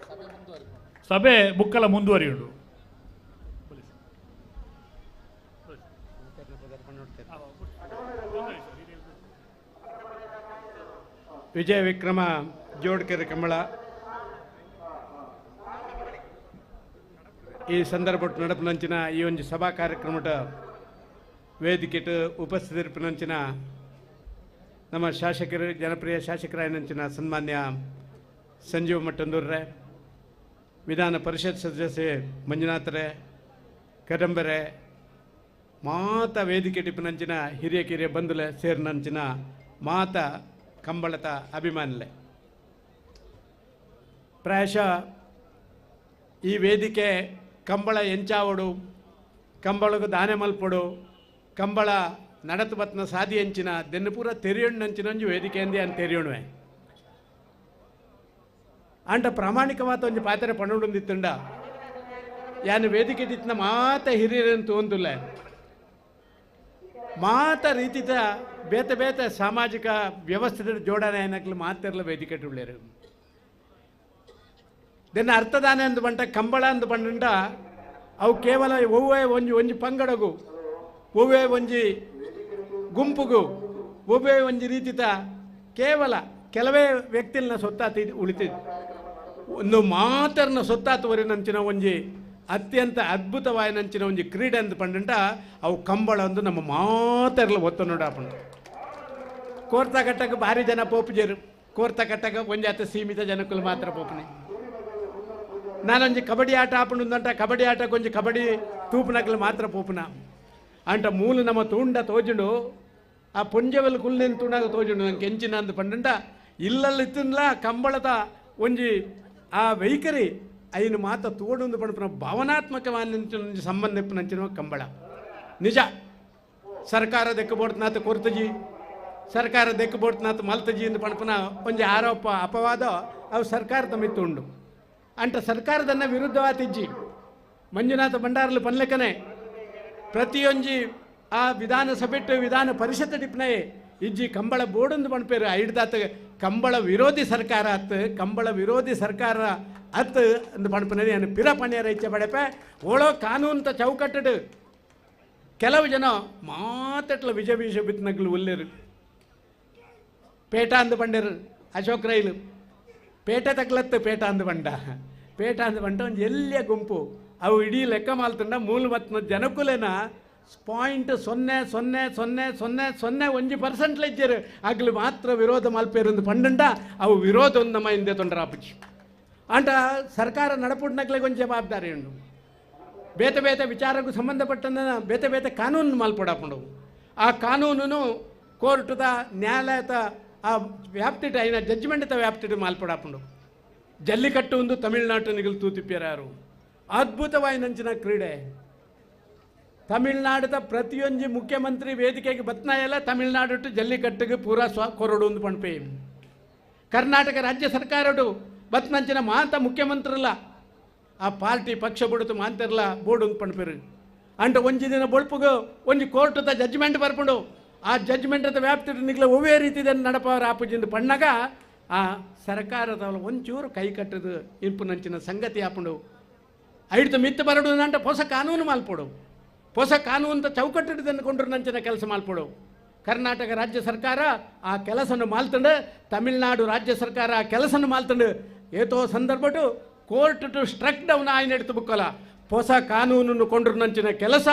ಸಭೆ ಬುಕ್ಕಲ ಮುಂದುವರಿಯುಂಡು. ವಿಜಯ ವಿಕ್ರಮ ಜೋಡ್ಕೆರೆ ಕಂಬಳ ಈ ಸಂದರ್ಭ ನಡಪನಂಚಿನ ಈ ಒಂದು ಸಭಾ ಕಾರ್ಯಕ್ರಮದ ವೇದಿಕೆಟ್ ಉಪಸ್ಥಿತರಿಪನಂಚಿನ ನಮ್ಮ ಶಾಸಕರು ಜನಪ್ರಿಯ ಶಾಸಕರಾಯನಂಚಿನ ಸನ್ಮಾನ್ಯ ಸಂಜೀವ ಮಟ್ಟಂದೂರ್ರೆ, ವಿಧಾನ ಪರಿಷತ್ ಸದಸ್ಯೆ ಮಂಜುನಾಥರೇ, ಕದಂಬರೆ, ಮಾತ ವೇದಿಕೆ ಟಿಪ್ಪನಂಚಿನ ಹಿರಿಯ ಕಿರಿಯ ಬಂಧುಲೆ ಸೇರಿನಂಚಿನ ಮಾತ ಕಂಬಳತ ಅಭಿಮಾನಿಲೆ. ಪ್ರಾಯಶಃ ಈ ವೇದಿಕೆ ಕಂಬಳ ಎಂಚಾವಡು, ಕಂಬಳಗು ದಾನೆ ಮಲ್ಪಡು, ಕಂಬಳ ನಡತು ಬತ್ನ ಸಾದಿ ಎಂಚಿನ ದೆನ್ನು ಪೂರ ತೆರಿಯಣ್ಣಂಚಿನಂಜು ವೇದಿಕೆ ಎಂದೇ ಅಂತ ತೆರಿಯೋಣವೆ ಅಂಟ ಪ್ರಾಮಾಣಿಕವಾದ ಒಂಜಿ ಪಾತ್ರೆ ಪಣ್ಣುಂದಿತ್ತುಂಡ ಯಾನು ವೇದಿಕೆ ದಿತ್ತಿನ ಮಾತ ಹಿರಿಯರಂತೂ ಒಂದುಲ್ಲ ಮಾತ ರೀತಿದ ಬೇತೆ ಬೇತೆ ಸಾಮಾಜಿಕ ವ್ಯವಸ್ಥೆ ಜೋಡಣೆ ಏನಕ್ಲು ಮಾತಿರಲ ವೇದಿಕೆ ಉಳ್ಳೇರು. ದೆನ್ನ ಅರ್ಥದಾನೆ ಅಂದು ಬಂಟ ಕಂಬಳ ಅಂದು ಬಂಡ ಅವು ಕೇವಲ ಒವ್ವೇ ಒಂಜಿ ಒಂಜಿ ಪಂಗಡಗು ಒವ್ವೇ ಒಂಜಿ ಗುಂಪುಗು ಒವ್ವೇ ಒಂಜಿ ರೀತಿದ ಕೇವಲ ಕೆಲವೇ ವ್ಯಕ್ತಿನ ಸೊತ್ತಾತಿ ಉಳಿತಿದ್ದು ಒಂದು ಮಾತರ್ನ ಸೊತ್ತಾತುವರಿನಂಚಿನ ಒಂಜಿ ಅತ್ಯಂತ ಅದ್ಭುತವಾಯಿನಂಚಿನ ಒಂಜಿ ಕ್ರೀಡೆ ಅಂದು ಪಂಡಂಟ ಅವು ಕಂಬಳ ಅಂದು ನಮ್ಮ ಮಾತೆರ್ಲ ಒತ್ತು ನೋಡಾಪಂಡು. ಕೋರ್ತಾ ಕಟ್ಟಕ್ಕೆ ಭಾರಿ ಜನ ಪೋಪುಜೇರು, ಕೋರ್ತಾ ಕಟ್ಟಕ್ಕೆ ಒಂಜಾತ ಸೀಮಿತ ಜನಕ್ಕಲು ಮಾತ್ರ ಪೋಪನೆ. ನಾನೊಂಜಿ ಕಬಡ್ಡಿ ಆಟ ಆಪಂಡುಂದಂಟ ಕಬಡ್ಡಿ ಆಟಕ್ಕೆ ಒಂಜಿ ಕಬಡ್ಡಿ ತೂಪುನಕ್ಲು ಮಾತ್ರ ಪೋಪುನ ಅಂಟ ಮೂಲು ನಮ್ಮ ತೂಂಡ ತೋಜುಂಡು ಆ ಪೊಂಜವೆಲ್ ಕುಲ್ನೇನು ತೂಂಡಾಗ ತೋಜುಂಡು ನಂಗೆ ಎಂಚಿನ ಅಂದು ಪಂಡಂಟ ಇಲ್ಲಲ್ಲಿ ತಿನ್ಲ ಕಂಬಳದ ಒಂಜಿ ಆ ವೈಖರಿ ಐನು ಮಾತ ತೋಡೊಂದು ಪಣಪುನ ಭಾವನಾತ್ಮಕವಾದ ಸಂಬಂಧ ನಂಚಿನ ಕಂಬಳ. ನಿಜ ಸರ್ಕಾರ ದೆಕ್ಕ ಬೋಡ್ತನಾಥ ಕೊರ್ತಜಿ, ಸರ್ಕಾರ ದೆಕ್ಕ ಬೋಡ್ತನಾಥ ಮಲ್ತಜಿ ಎಂದು ಪಣಪುನ ಒಂಜಿ ಆರೋಪ ಅಪವಾದ ಅವು ಸರ್ಕಾರದ ಮಿತ್ತು ಉಂಡು. ಅಂಟ ಸರ್ಕಾರದನ್ನ ವಿರುದ್ಧವಾತಿಜ್ಜಿ ಮಂಜುನಾಥ ಭಂಡಾರಲು ಪನ್ಲೆಕನೆ ಪ್ರತಿಯೊಂಜಿ ಆ ವಿಧಾನಸಭೆಟ್ಟು ವಿಧಾನ ಪರಿಷತ್ ಟಿಪ್ನಯೇ ಇಜ್ಜಿ ಕಂಬಳ ಬೋಡೊಂದು ಪಣಪೇರು ಐಡ್ದಾತ ಕಂಬಳ ವಿರೋಧಿ ಸರ್ಕಾರ ಅತ್ ಕಂಬಳ ವಿರೋಧಿ ಸರ್ಕಾರ ಅತ್ ಅಂದು ಪಣಪುನ ಪಿರ ಪಣಿಯರ ಇಚ್ಛೆ ಪಡೆಪೆ ಓಳೋ ಕಾನೂನು ಚೌಕಟ್ಟು ಕೆಲವು ಜನ ಮಾತಟ್ಲ ವಿಜಯ ವಿಷ ಬಿತ್ತನಗ್ಲು ಉಲ್ಲೇರು ಪೇಟ ಅಂದು ಪಂಡೇರು ಅಶೋಕ್ ರೈಲು ಪೇಟೆ ತಗ್ಲತ್ತು ಪೇಟ ಅಂದು ಬಂಡ ಪೇಟ ಅಂದು ಬಂಡ ಒಂದು ಎಲ್ಲಿಯ ಗುಂಪು ಅವು ಇಡೀ ಲೆಕ್ಕ ಮಾಲ್ತುಂಡ ಮೂಲ ಬತ್ನ ಜನಕುಲೇನ 0.00 0 0 0 1% ಇಜ್ಜರು ಅಗ್ಲು ಮಾತ್ರ ವಿರೋಧ ಮಲ್ಪೇರೊಂದು ಪಂಡಂಡ ಅವು ವಿರೋಧ ಒಂದು ನಮ್ಮ ಹಿಂದೆ ತೊಂದರೆ ಆಪುಜಿ ಅಂಟ ಸರ್ಕಾರ ನಡಪುಡ್ನಕ್ಲೆ ಕೊಂಚ ಜವಾಬ್ದಾರಿ ಉಂಡು ಬೇತೆ ಬೇತೆ ವಿಚಾರಕ್ಕೂ ಸಂಬಂಧಪಟ್ಟನ ಬೇತೆ ಬೇತೆ ಕಾನೂನು ಮಲ್ಪಡಾಪುಂಡು ಆ ಕಾನೂನು ಕೋರ್ಟುದ ನ್ಯಾಯಾಲಯದ ಆ ವ್ಯಾಪ್ತಿಟ ಐನ ಜಡ್ಜ್ಮೆಂಟ್ದ ವ್ಯಾಪ್ತಿಟ ಮಾಲ್ಪಡಾಪುಂಡು ಜಲ್ಲಿಕಟ್ಟು ಒಂದು ತಮಿಳುನಾಟು ನಿಗಲು ತೂತಿಪ್ಪಿಯರು ಅದ್ಭುತವಾಯಿನಂಚಿನ ಕ್ರೀಡೆ ತಮಿಳುನಾಡದ ಪ್ರತಿಯೊಂದು ಮುಖ್ಯಮಂತ್ರಿ ವೇದಿಕೆಗೆ ಬತ್ನಾಯಲ್ಲ ತಮಿಳುನಾಡು ಟು ಜಲ್ಲಿಕಟ್ಟಿಗೆ ಪೂರಾ ಸ್ವ ಕೊರಡು ಒಂದು ಪಣಪೆ ಕರ್ನಾಟಕ ರಾಜ್ಯ ಸರ್ಕಾರಡು ಬತ್ನಂಚಿನ ಮಾಂತ ಮುಖ್ಯಮಂತ್ರಿಲ್ಲ ಆ ಪಾರ್ಟಿ ಪಕ್ಷ ಬಿಡುತ್ತು ಮಾಂತಿರಲ್ಲ ಬೋರ್ಡ್ ಒಂದು ಪಣಪೇರು ಅಂಟ ಒಂಜಿ ದಿನ ಬೊಳ್ಪುಗು ಒಂಜಿ ಕೋರ್ಟದ ಜಡ್ಜ್ಮೆಂಟ್ ಬರ್ಪುಂಡು ಆ ಜಡ್ಜ್ಮೆಂಟದ ವ್ಯಾಪ್ತಿ ನಿಗ್ಲ ಒವ್ವೇ ರೀತಿದ ನಡಪವರ ಆಪುಜಿಂದ ಪಣ್ಣಾಗ ಆ ಸರ್ಕಾರದ ಒಂಚೂರು ಕೈ ಕಟ್ಟದು ಇಂಪುನಂಚಿನ ಸಂಗತಿ ಆಪುಂಡು ಐಡ್ತು ಮಿತ್ತು ಬರಡು ಅಂಟ ಹೊಸ ಕಾನೂನು ಮಾಲ್ಪಡು ಹೊಸ ಕಾನೂನು ಚೌಕಟ್ಟಿದ್ದನ್ನು ಕೊಂಡ್ರು ನಂಚಿನ ಕೆಲಸ ಮಾಲ್ಪಡು ಕರ್ನಾಟಕ ರಾಜ್ಯ ಸರ್ಕಾರ ಆ ಕೆಲಸನ ಮಾಲ್ತಂಡು ತಮಿಳುನಾಡು ರಾಜ್ಯ ಸರ್ಕಾರ ಆ ಕೆಲಸನ ಮಾಲ್ತಂಡು ಏತೋ ಸಂದರ್ಭಟು ಕೋರ್ಟ್ ಟು ಸ್ಟ್ರಕ್ ಡೌನ್ ಆಯ್ನ ಎಡ್ತು ಬುಕ್ಕಲ ಹೊಸ ಕಾನೂನನ್ನು ಕೊಂಡ್ರು ನಂಚಿನ ಕೆಲಸ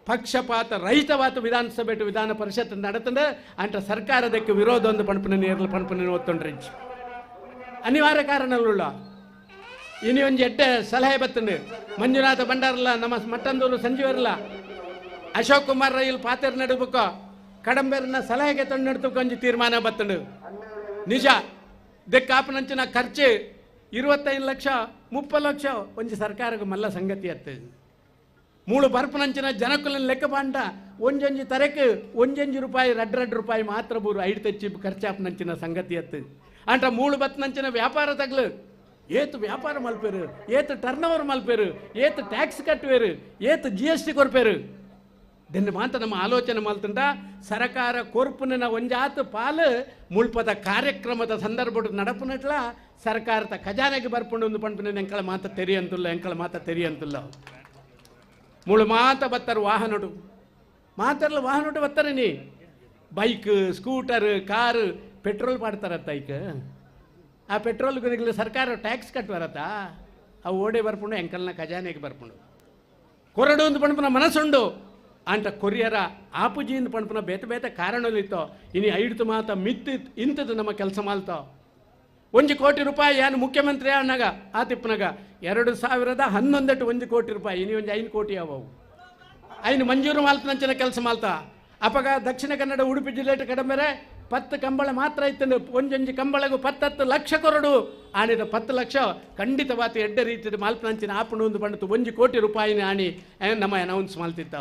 ಪಕ್ಷಪಾತ ರಹಿತವಾದ ವಿಧಾನಸಭೆ ಟು ವಿಧಾನ ಪರಿಷತ್ ನಡತಂಡು ಅಂಟ ಸರ್ಕಾರದಕ್ಕೆ ವಿರೋಧ ಒಂದು ಪಣಪನ ನೇರಲು ಪಣಪನ ಒತ್ತೊಂಡ್ರಿ ಅನಿವಾರ್ಯ ಕಾರಣಗಳುಳ್ಳ ಇನಿ ಒಂಜಿ ಎಡ್ಡೆ ಸಲಹೆ ಬತ್ತಂಡು ಮಂಜುನಾಥ ಭಂಡಾರಲ್ಲ ನಮ್ಮ ಮಟ್ಟಂದೂರು ಸಂಜೀವರಲ್ಲ ಅಶೋಕ್ ಕುಮಾರ್ ರೈಲ್ ಪಾತೆರ್ ನಡುಬುಕ್ಕ ಕಡಂಬೇರನ ಸಲಹೆಗೆ ತಂಡು ನಡ್ತಕ್ಕ ಒಂಜಿ ತೀರ್ಮಾನ ಬತ್ತಂಡು ನಿಜ ದೆಕ್ಕಾಪನಂಚಿನ ಖರ್ಚು 25 ಲಕ್ಷ 30 ಲಕ್ಷ ಒಂಜಿ ಸರ್ಕಾರಕ್ಕೆ ಮಲ್ಲ ಸಂಗತಿ ಅತ್ತ ಮೂಳು ಬರ್ಪನಂಚಿನ ಜನಕುಲನ ಲೆಕ್ಕ ಪಾಂಡ ಒಂಜೊಂಜಿ ತರಕ್ಕೆ ಒಂಜೊಂಜಿ ರೂಪಾಯಿ ರಡ್ಡು ರಡ್ಡು ರೂಪಾಯಿ ಮಾತ್ರ ಬೂರು ಐದು ತೆಚ್ಚಿ ಖರ್ಚಾಪನಂಚಿನ ಸಂಗತಿ ಅತ್ತು ಅಂಟ ಮೂಳು ಬತ್ನಂಚಿನ ವ್ಯಾಪಾರ ತಗ್ಲು ಏತು ವ್ಯಾಪಾರ ಮಲ್ಪೇರು ಏತು ಟರ್ನ್ ಓವರ್ ಮಲ್ಪೇರು ಏತು ಟ್ಯಾಕ್ಸ್ ಕಟ್ಟುವೇರು ಏತು GST ಕೊರ್ಪೇರು ದೆನ್ನ ಮಾತ ನಮ್ಮ ಆಲೋಚನೆ ಮಲ್ತುಂಡ ಸರಕಾರ ಕೊರ್ಪುನ ಒಂಜಾತು ಪಾಲು ಮುಳ್ಪದ ಕಾರ್ಯಕ್ರಮದ ಸಂದರ್ಭ ನಡಪುನಟ್ಲ ಸರ್ಕಾರದ ಖಜಾನೆಗೆ ಬರ್ಪುಂಡು ಒಂದು ಪಂಪಿನ ಎಂಕಳ ಮಾತ ತೆರಿಯಂತುಲ್ಲ ಎಂಕಳ ಮಾತ ತೆರಿಯಂತುಲ್ಲ ಮುಳು ಮಾತ ಬತ್ತಾರೆ ವಾಹನಡು ಮಾತಾರಲ್ಲ ವಾಹನಡು ಬತ್ತಾರೆ ನೀ ಬೈಕ್ ಸ್ಕೂಟರ್ ಕಾರು ಪೆಟ್ರೋಲ್ ಪಾಡ್ತಾರತ್ತ ಐಕ್ ಆ ಪೆಟ್ರೋಲ್ ಸರ್ಕಾರ ಟ್ಯಾಕ್ಸ್ ಕಟ್ಟುವರತ್ತ ಅವು ಓಡೆ ಬರ್ಪುಂಡು ಎಂಕಲ್ನ ಖಜಾನೆಗೆ ಬರ್ಪುಂಡು ಕೊರಡು ಒಂದು ಪಣಪುನ ಮನಸ್ಸುಂಡು ಅಂಟ ಕೊರಿಯರ ಆಪುಜಿಯಿಂದ ಪಣಪುನ ಬೇತೆ ಬೇತೆ ಕಾರಣಗಳಿತ್ತೋ ಇನಿ ಐಡ್ತು ಮಾತ ಮಿತ್ತು ಇಂಥದ್ದು ನಮ್ಮ ಕೆಲಸ ಮಾಲ್ತೋ 1 ಕೋಟಿ ರೂಪಾಯಿ ಏನು ಮುಖ್ಯಮಂತ್ರಿ ಅನ್ನಾಗ ಆ ತಿಪ್ಪನಾಗ 2011 1 ಕೋಟಿ ರೂಪಾಯಿ ಇನಿ ಒಂದು 5 ಕೋಟಿ ಯಾವವು ಐನು ಮಂಜೂರು ಮಾಲ್ತನಂಚಿನ ಕೆಲಸ ಮಾಲ್ತಾ ಅಪಗ ದಕ್ಷಿಣ ಕನ್ನಡ ಉಡುಪಿ ಜಿಲ್ಲೆ ಕಡಂಬೆರೆ 10 ಕಂಬಳ ಮಾತ್ರ ಇತ್ತು ಒಂಜೊಂಜಿ ಕಂಬಳಗೂ 10 ಲಕ್ಷ ಕೊರಡು ಆಣಿದ 10 ಲಕ್ಷ ಖಂಡಿತವಾದ ಎಡ್ಡೆ ರೀತಿಯ ಮಾಲ್ಪನಂಚಿನ ಆಪಣು ಒಂದು ಬಂತು 1 ಕೋಟಿ ರೂಪಾಯಿನ ಆಣಿ ನಮ್ಮ ಅನೌನ್ಸ್ ಮಾಡ್ತಿತ್ತ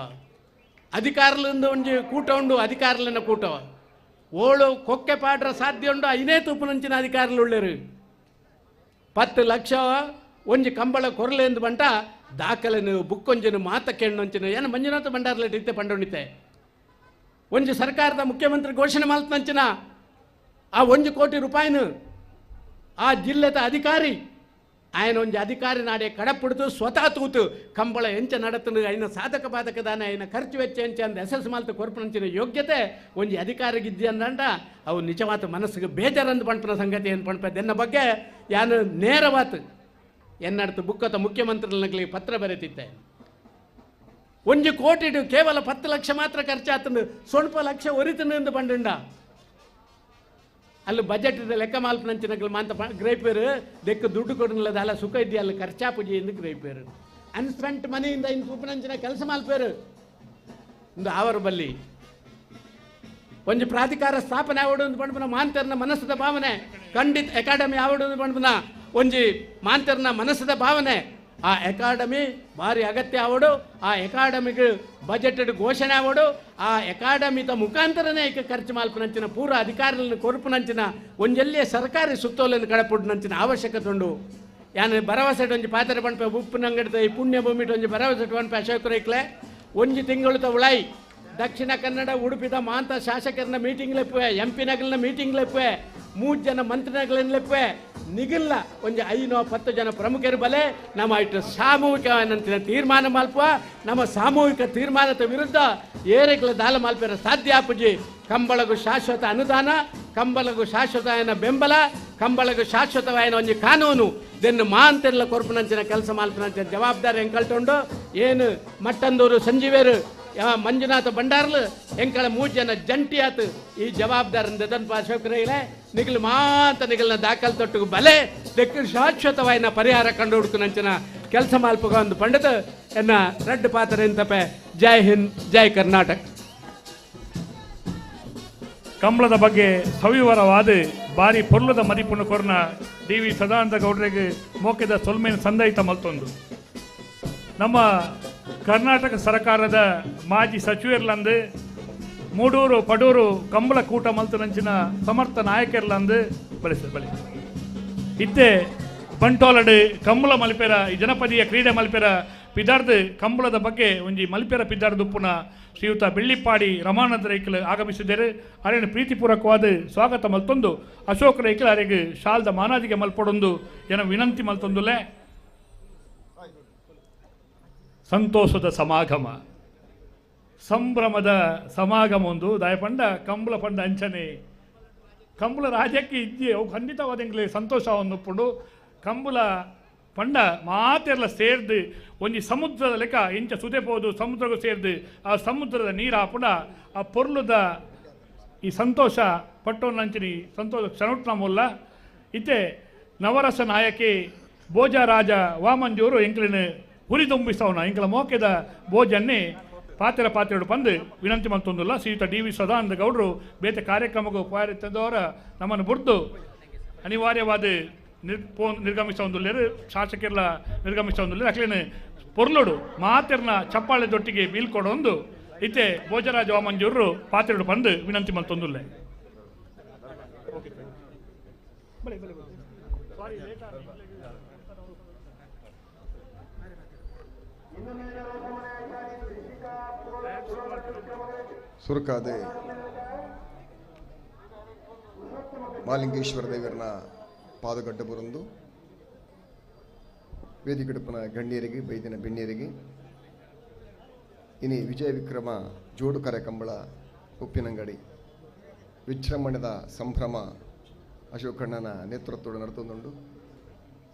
ಅಧಿಕಾರಲಿಂದ ಒಂಜಿ ಕೂಟ ಉಂಡು ಅಧಿಕಾರಲಿನ ಕೂಟ ಓಳು ಕೊಕ್ಕೆ ಪಾಡ್ರ ಸಾಧ್ಯ ಉಂಡು ಐನೇ ತೂಪುನಂಚಿನ ಅಧಿಕಾರಲು ಉಳ್ಳೇರು 10 ಲಕ್ಷ ಒಂಜಿ ಕಂಬಳ ಕೊರಲೆ ಎಂದು ಬಂಟ ದಾಖಲೆನು ಬುಕ್ಕೊಂಜಿನ ಮಾತ ಕೆಣ್ಣೊಂಚಿನ ಏನು ಮಂಜುನಾಥ ಭಂಡಾರಲೆ ಇತ್ತೆ ಪಂಡೊಂಡಿತೆ ಒಂಜಿ ಸರ್ಕಾರದ ಮುಖ್ಯಮಂತ್ರಿ ಘೋಷಣೆ ಮಾಲ್ತನಂಚಿನ ಆ 1 ಕೋಟಿ ರೂಪಾಯಿನ ಆ ಜಿಲ್ಲೆದ ಅಧಿಕಾರಿ ಆಯನ ಒಂಜಿ ಅಧಿಕಾರಿ ನಾಡೆ ಕಡಪಿಡ್ತು ಸ್ವತಃ ತೂತು ಕಂಬಳ ಎಂಚ ನಡತನು ಐನ ಸಾಧಕ ಬಾಧಕ ದಾನ ಐನ ಖರ್ಚು ವೆಚ್ಚ ಎಂಚ ಅಂದ ಎಸ್ ಎಸ್ ಮಾಲ್ತ ಕೊರ್ಪನಂಚಿನ ಯೋಗ್ಯತೆ ಒಂಜಿ ಅಧಿಕಾರಿಗಿದ್ದಿ ಅಂದಂಡ ಅವು ನಿಜವಾದ ಮನಸ್ಸಿಗೆ ಬೇಜಾರಂದು ಪಂಪನ ಸಂಗತಿ ಏನು ಪಂಪದ ಎನ್ನ ಬಗ್ಗೆ ಯಾನು ನೇರವಾತು ಎನ್ನಡ್ತು ಬುಕ್ಕತ ಮುಖ್ಯಮಂತ್ರಿಗಳಿಗೆ ಪತ್ರ ಬರೆತಿದ್ದೆ 1 ಕೋಟಿ ಕೇವಲ 10 ಲಕ್ಷ ಮಾತ್ರ ಖರ್ಚಾತಂದು ಸ್ವಲ್ಪ ಲಕ್ಷ ಒರಿತನು ಎಂದು ಪಂಡುಂಡ ಅಲ್ಲಿ ಬಜೆಟ್ ಲೆಕ್ಕ ಮಾಲ್ಪನಂಚಿನ ಮಾಂತ ಗ್ರೈಪೇರು ದೆಕ್ಕ ದುಡ್ಡು ಕೊಡಲಿಲ್ಲ ಅಲ್ಲ ಸುಖ ಇದೆಯಲ್ಲ ಅಲ್ಲಿ ಖರ್ಚಾಪುಜಿ ಎಂದು ಗ್ರೈಪೇರು ಅನ್ಸ್ಪೆಂಟ್ ಮನಿಯಿಂದ ಇನ್ನು ಉಪನಂಚಿನ ಕೆಲಸ ಮಾಲ್ಪೇರು ಒಂದು ಆವರ ಬಲ್ಲಿ ಒಂಜಿ ಪ್ರಾಧಿಕಾರ ಸ್ಥಾಪನೆ ಆವಡು ಒಂದು ಪಂಡ್ಪುನ ಮಾಂತರ್ನ ಮನಸ್ಸದ ಭಾವನೆ ಖಂಡಿತ ಅಕಾಡೆಮಿ ಆವಡು ಒಂದು ಪಂಡ್ಪುನ ಒಂಜಿ ಮಾಂತರ್ನ ಮನಸ್ಸದ ಭಾವನೆ ಆ ಅಕಾಡೆಮಿ ಭಾರಿ ಅಗತ್ಯ ಆವಡು ಆ ಅಕಾಡೆಮಿಗೆ ಬಜೆಟ್ ಘೋಷಣೆ ಆವಡು ಆ ಅಕಾಡೆಮಿದ ಮುಖಾಂತರನೇ ಈಗ ಖರ್ಚು ಮಾಲ್ಪನಂಚಿನ ಪೂರ ಅಧಿಕಾರಿಗಳನ್ನು ಕೊರಪುನಂಚಿನ ಒಂಜೆಲ್ಲಿಯ ಸರ್ಕಾರಿ ಸುತ್ತೋಲೆಯನ್ನು ಕಡಪುಡ್ನಂಚಿನ ಅವಶ್ಯಕತೆ ಉಂಡು ಯಾನು ಭರವಸೆ ಒಂಜಿ ಪಾತ್ರೆ ಪಣಪೆ ಉಪ್ಪಿನಂಗಡಿದ ಈ ಪುಣ್ಯಭೂಮಿ ಒಂಜಿ ಭರವಸೆ ಪಣಪೆ ಅಶೋಕ್ ರೈಕ್ಲೆ ಒಂಜಿ ತಿಂಗಳು ಉಳೈ ದಕ್ಷಿಣ ಕನ್ನಡ ಉಡುಪಿದ ಮಾಂತ ಶಾಸಕರನ್ನ ಮೀಟಿಂಗ್ ಲೆಪ್ಪುವೆ ಎಂ ಪಿ ನಗಲನ್ನ ಮೀಟಿಂಗ್ ಲೆಪ್ಪುವೆ 3 ಜನ ಮಂತ್ರಿನಗಳನ್ನ ಲೆಪ್ಪುವೆ ನಿಗಿಲ್ಲ ಒಂಜಿ 5-10 ಜನ ಪ್ರಮುಖರು ಬಲೆ ನಮ್ಮ ಇಟ್ಟು ಸಾಮೂಹಿಕ ತೀರ್ಮಾನ ಮಲ್ಪ ನಮ್ಮ ಸಾಮೂಹಿಕ ತೀರ್ಮಾನದ ವಿರುದ್ಧ ಏರೆಗ್ಲ ದಾಲ ಮಲ್ಪೆರ ಸಾಧ್ಯ ಆಪುಜಿ. ಕಂಬಳಗು ಶಾಶ್ವತ ಅನುದಾನ, ಕಂಬಳಗು ಶಾಶ್ವತವಾದ ಬೆಂಬಲ, ಕಂಬಳಗು ಶಾಶ್ವತವಾದ ಒಂಜಿ ಕಾನೂನು ದೆನ್ನು ಮಾಂತೆಲ್ಲ ಕೊರ್ಪುನಂಚಿನ ಕೆಲಸ ಮಲ್ಪುನಂಚಿನ ಜವಾಬ್ದಾರಿ ಎಂಕಲ್ಟುಂಡು. ಏನು ಮಟ್ಟಂದೂರು ಸಂಜೀವೇರು ಮಂಜುನಾಥ ಭಂಡಾರ್ಲು ಎಂಕಳ 3 ಜನ ಜಂಟಿಯಾತು ಈ ಜವಾಬ್ದಾರಿ ದೆದನ್ಪ ಅಶೋಕ್ ರೈಲೆ ನಿಗಲು ಮಾಂತ ನಿಗಲ್ನ ದಾಖಲು ತೊಟ್ಟು ಬಲೆ ದೆಕ್ಕ ಶಾಶ್ವತವಾದ ಪರಿಹಾರ ಕಂಡು ಹುಡುಕುನಂಚಿನ ಕೆಲಸ ಮಲ್ಪುಗ ಒಂದು ಪಂಡಿತ ಎನ್ನ ರಡ್ಡು ಪಾತ್ರ ಎಂತಪೆ. ಜೈ ಹಿಂದ್, ಜೈ ಕರ್ನಾಟಕ. ಕಂಬಳದ ಬಗ್ಗೆ ಸವಿವರವಾದ ಬಾರಿ ಪೊರ್ಲದ ಮದಿಪುನ ಕೊರ್ನ ಡಿ ವಿ ಸದಾನಂದ ಗೌಡರಿಗೆ ಮೋಕೆದ ಸೊಲ್ಮೇನ ಸಂದಯಿತ ಮಲ್ತೊಂದು. ನಮ್ಮ ಕರ್ನಾಟಕ ಸರ್ಕಾರದ ಮಾಜಿ ಸಚಿವರ್ಲಂದು ಮೂಡೂರು ಪಡೂರು ಕಂಬಳ ಕೂಟ ಮಲ್ತನಂಚಿನ ಸಮರ್ಥ ನಾಯಕರ್ಲಂದು ಬಲೆ ಸರ್ ಬಲೆ ಇತ್ತೆ ಬಂಟೋಲಡು ಕಂಬಳ ಮಲ್ಪೆರ ಈ ಜನಪದೀಯ ಕ್ರೀಡೆ ಮಲ್ಪೆರ ಪಿದಾರ್ದು ಕಂಬಳದ ಬಗ್ಗೆ ಒಂಜಿ ಮಲ್ಪೆರ ಪಿದಾರ್ದುಪ್ಪುನ ಶ್ರೀಯುತ ಬೆಳ್ಳಿಪ್ಪಾಡಿ ರಮಾನಂದ ರೈಕಲ್ ಆಗಮಿಸಿದ್ದಾರೆ. ಅರೆನ ಪ್ರೀತಿಪೂರ್ವಕವಾದ ಸ್ವಾಗತ ಮಲ್ತೊಂದು ಅಶೋಕ್ ರೈಕಲ್ ಅರೆಗೆ ಶಾಲ್ದ ಮಾನಾದಿಗೆ ಮಲ್ಪಡೊಂದು ಜನ ವಿನಂತಿ ಮಲ್ತೊಂದುಲೆ. ಸಂತೋಷದ ಸಮಾಗಮ, ಸಂಭ್ರಮದ ಸಮಾಗಮ ಒಂದು ದಾಯಪಂಡ ಕಂಬಳ ಪಂಡ ಅಂಚನೆ ಕಂಬಳ ರಾಜ್ಯಕ್ಕೆ ಇಜ್ಜಿ ಅವು ಖಂಡಿತವಾದ ಎಂಗ್ಲೆ ಸಂತೋಷವನ್ನು ಉಪ್ಪುಂಡು. ಕಂಬಳ ಪಂಡ ಮಾತೆಲ್ಲ ಸೇರ್ದು ಒಂಜಿ ಸಮುದ್ರದ ಲೆಕ್ಕ ಇಂಚ ಸುದೆ ಪೋದು ಸಮುದ್ರಕ್ಕೂ ಸೇರ್ದು ಆ ಸಮುದ್ರದ ನೀರು ಹಾಪುಂಡ ಆ ಪೊರ್ಲುದ ಈ ಸಂತೋಷ ಪಟ್ಟೊಂದಂಚಿನಿ ಸಂತೋಷ ಕ್ಷಣೋಟ್ನಮುಲ್ಲ. ಇತ್ತೆ ನವರಸ ನಾಯಕಿ ಭೋಜರಾಜ ವಾಮಂಜೂರು ಎಂಕ್ಲಿನ ಹುರಿದುಂಬಿಸವನ ಎಂಕಲ ಮೋಕೆದ ಭೋಜನ್ನೇ ಪಾತ್ರ ಪಾತ್ರೆಡು ಪಂದು ವಿನಂತಿ ಮಲ್ತೊಂದುಲ್ಲ. ಶ್ರೀಯುತ ಡಿ ವಿ ಸದಾನಂದ ಗೌಡರು ಬೇತೆ ಕಾರ್ಯಕ್ರಮಕ್ಕೂ ಪಾರಿ ತಂದವರ ನಮ್ಮನ್ನು ಬುಡ್ದು ಅನಿವಾರ್ಯವಾದ ನಿರ್ಗಮಿಸೊಂದುಲ್ಲೇರು ಶಾಸಕರೆಲ್ಲ ನಿರ್ಗಮಿಸೊಂದುಲ್ಲೇರು ಅಕ್ಲೇನು ಪೊರ್ಲುಡು ಮಾತೆರ್ನ ಚಪ್ಪಾಳೆ ದೊಟ್ಟಿಗೆ ಬೀಳ್ಕೊಡೊಂದು ಇತ್ತೆ ಭೋಜರಾಜ ವಾಮಂಜೂರು ಪಾತ್ರೆಡು ಪಂದು ವಿನಂತಿ ಮಲ್ತೊಂದುಲ್ಲೆ. ಸುರುಕಾದೆ ಮಾಲಿಂಗೇಶ್ವರ ದೇವರನ ಪಾದಗಡ್ಡ ಬುರಂದು ವೇದಿಕಡುಪನ ಗಣ್ಯರಿಗೆ ಬೈದಿನ ಬೆಣ್ಣಿಯರಿಗೆ ಇನಿ ವಿಜಯ ವಿಕ್ರಮ ಜೋಡುಕರೆ ಕಂಬಳ ಉಪ್ಪಿನಂಗಡಿ ವಿಜೃಂಭಣದ ಸಂಭ್ರಮ ಅಶೋಕಣ್ಣನ ನೇತೃತ್ವದ ನಡೆತೊಂದುಂಡು.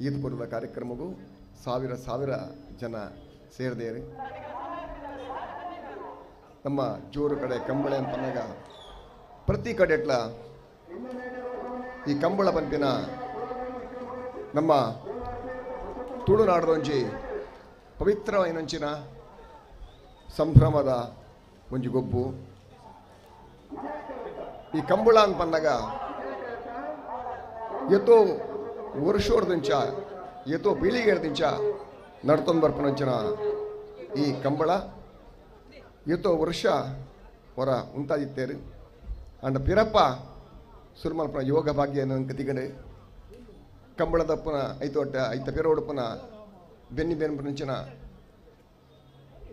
ಈದ್ ಪೂರ್ವದ ಕಾರ್ಯಕ್ರಮಕ್ಕೂ ಸಾವಿರ ಸಾವಿರ ಜನ ಸೇರಿದೇರಿ. ನಮ್ಮ ಜೋರು ಕಡೆ ಕಂಬಳ ಅಂತಂದಾಗ ಪ್ರತಿ ಕಡೆ ಎಟ್ಲ ಈ ಕಂಬಳ ಪಂಪಿನ ನಮ್ಮ ತುಳುನಾಡದೊಂಜಿ ಪವಿತ್ರವಾಯಿನಂಚಿನ ಸಂಭ್ರಮದ ಒಂಜಿ ಗೊಬ್ಬು ಈ ಕಂಬಳ ಅಂತಂದಾಗ ಎತ್ತೋ ವರ್ಷೋರ್ದಿಂಚ ಎತ್ತೋ ಪೀಳಿಗೆರ್ದಿಂಚ ನಡ್ತೊಂದು ಬರ್ಪನಂಚಿನ ಈ ಕಂಬಳ ಎತ್ತೋ ವರ್ಷ ಹೊರ ಉಂಟಾದಿತ್ತೇರು. ಅಂಡ ಪಿರಪ್ಪ ಸುರುಮಲ್ಪನ ಯೋಗ ಭಾಗ್ಯ ಕತಿಗಡೆ ಕಂಬಳದಪ್ಪನ ಐತೋಟ ಐತ ಪಿರೋಡುಪ್ಪನ ಬೆನ್ನಿ ಬೆನ್ಪನಂಚಿನ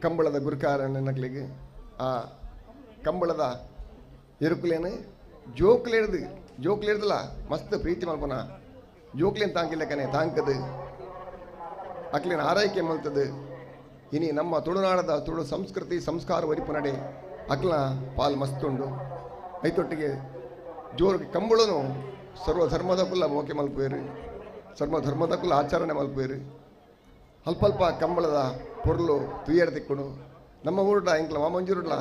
ಕಂಬಳದ ಗುರುಕಾರ ನಕ್ಲಿಗೆ ಆ ಕಂಬಳದ ಎರುಕುಲೇನು ಜೋಕ್ಲೇರ್ದು ಜೋಕ್ಲೇರ್ದಲ್ಲ ಮಸ್ತ್ ಪ್ರೀತಿ ಮಲ್ಪನ ಜೋಕ್ಲೇನು ತಾಂಕಿಲ್ಲಕನೆ ತಾಂಕದು ಅಕ್ಲೇನ ಆರೈಕೆ ಮಲ್ತದು. ಇನಿ ನಮ್ಮ ತುಳುನಾಡದ ತುಳು ಸಂಸ್ಕೃತಿ ಸಂಸ್ಕಾರ ಒರಿಪು ನಡೆ ಅಕ್ಲ ಪಾಲ್ ಮಸ್ತುಂಡು. ಐತೊಟ್ಟಿಗೆ ಜೋರು ಕಂಬಳನು ಸರ್ವಧರ್ಮದ ಕುಲ್ಲ ಮೋಕೆ ಮಲ್ಪೇರು, ಸರ್ವಧರ್ಮದ ಕುಲ್ಲ ಆಚರಣೆ ಮಲ್ಪೇರು. ಅಲ್ಪ ಅಲ್ಪ ಕಂಬಳದ ಪೊರ್ಲು ತುಯ್ಯರ್ ದಿಕ್ಕುಡು ನಮ್ಮ ಊರುಡ ಇಂಕ್ಲ ಮಾಮಂಜೂರುಡ್ಲ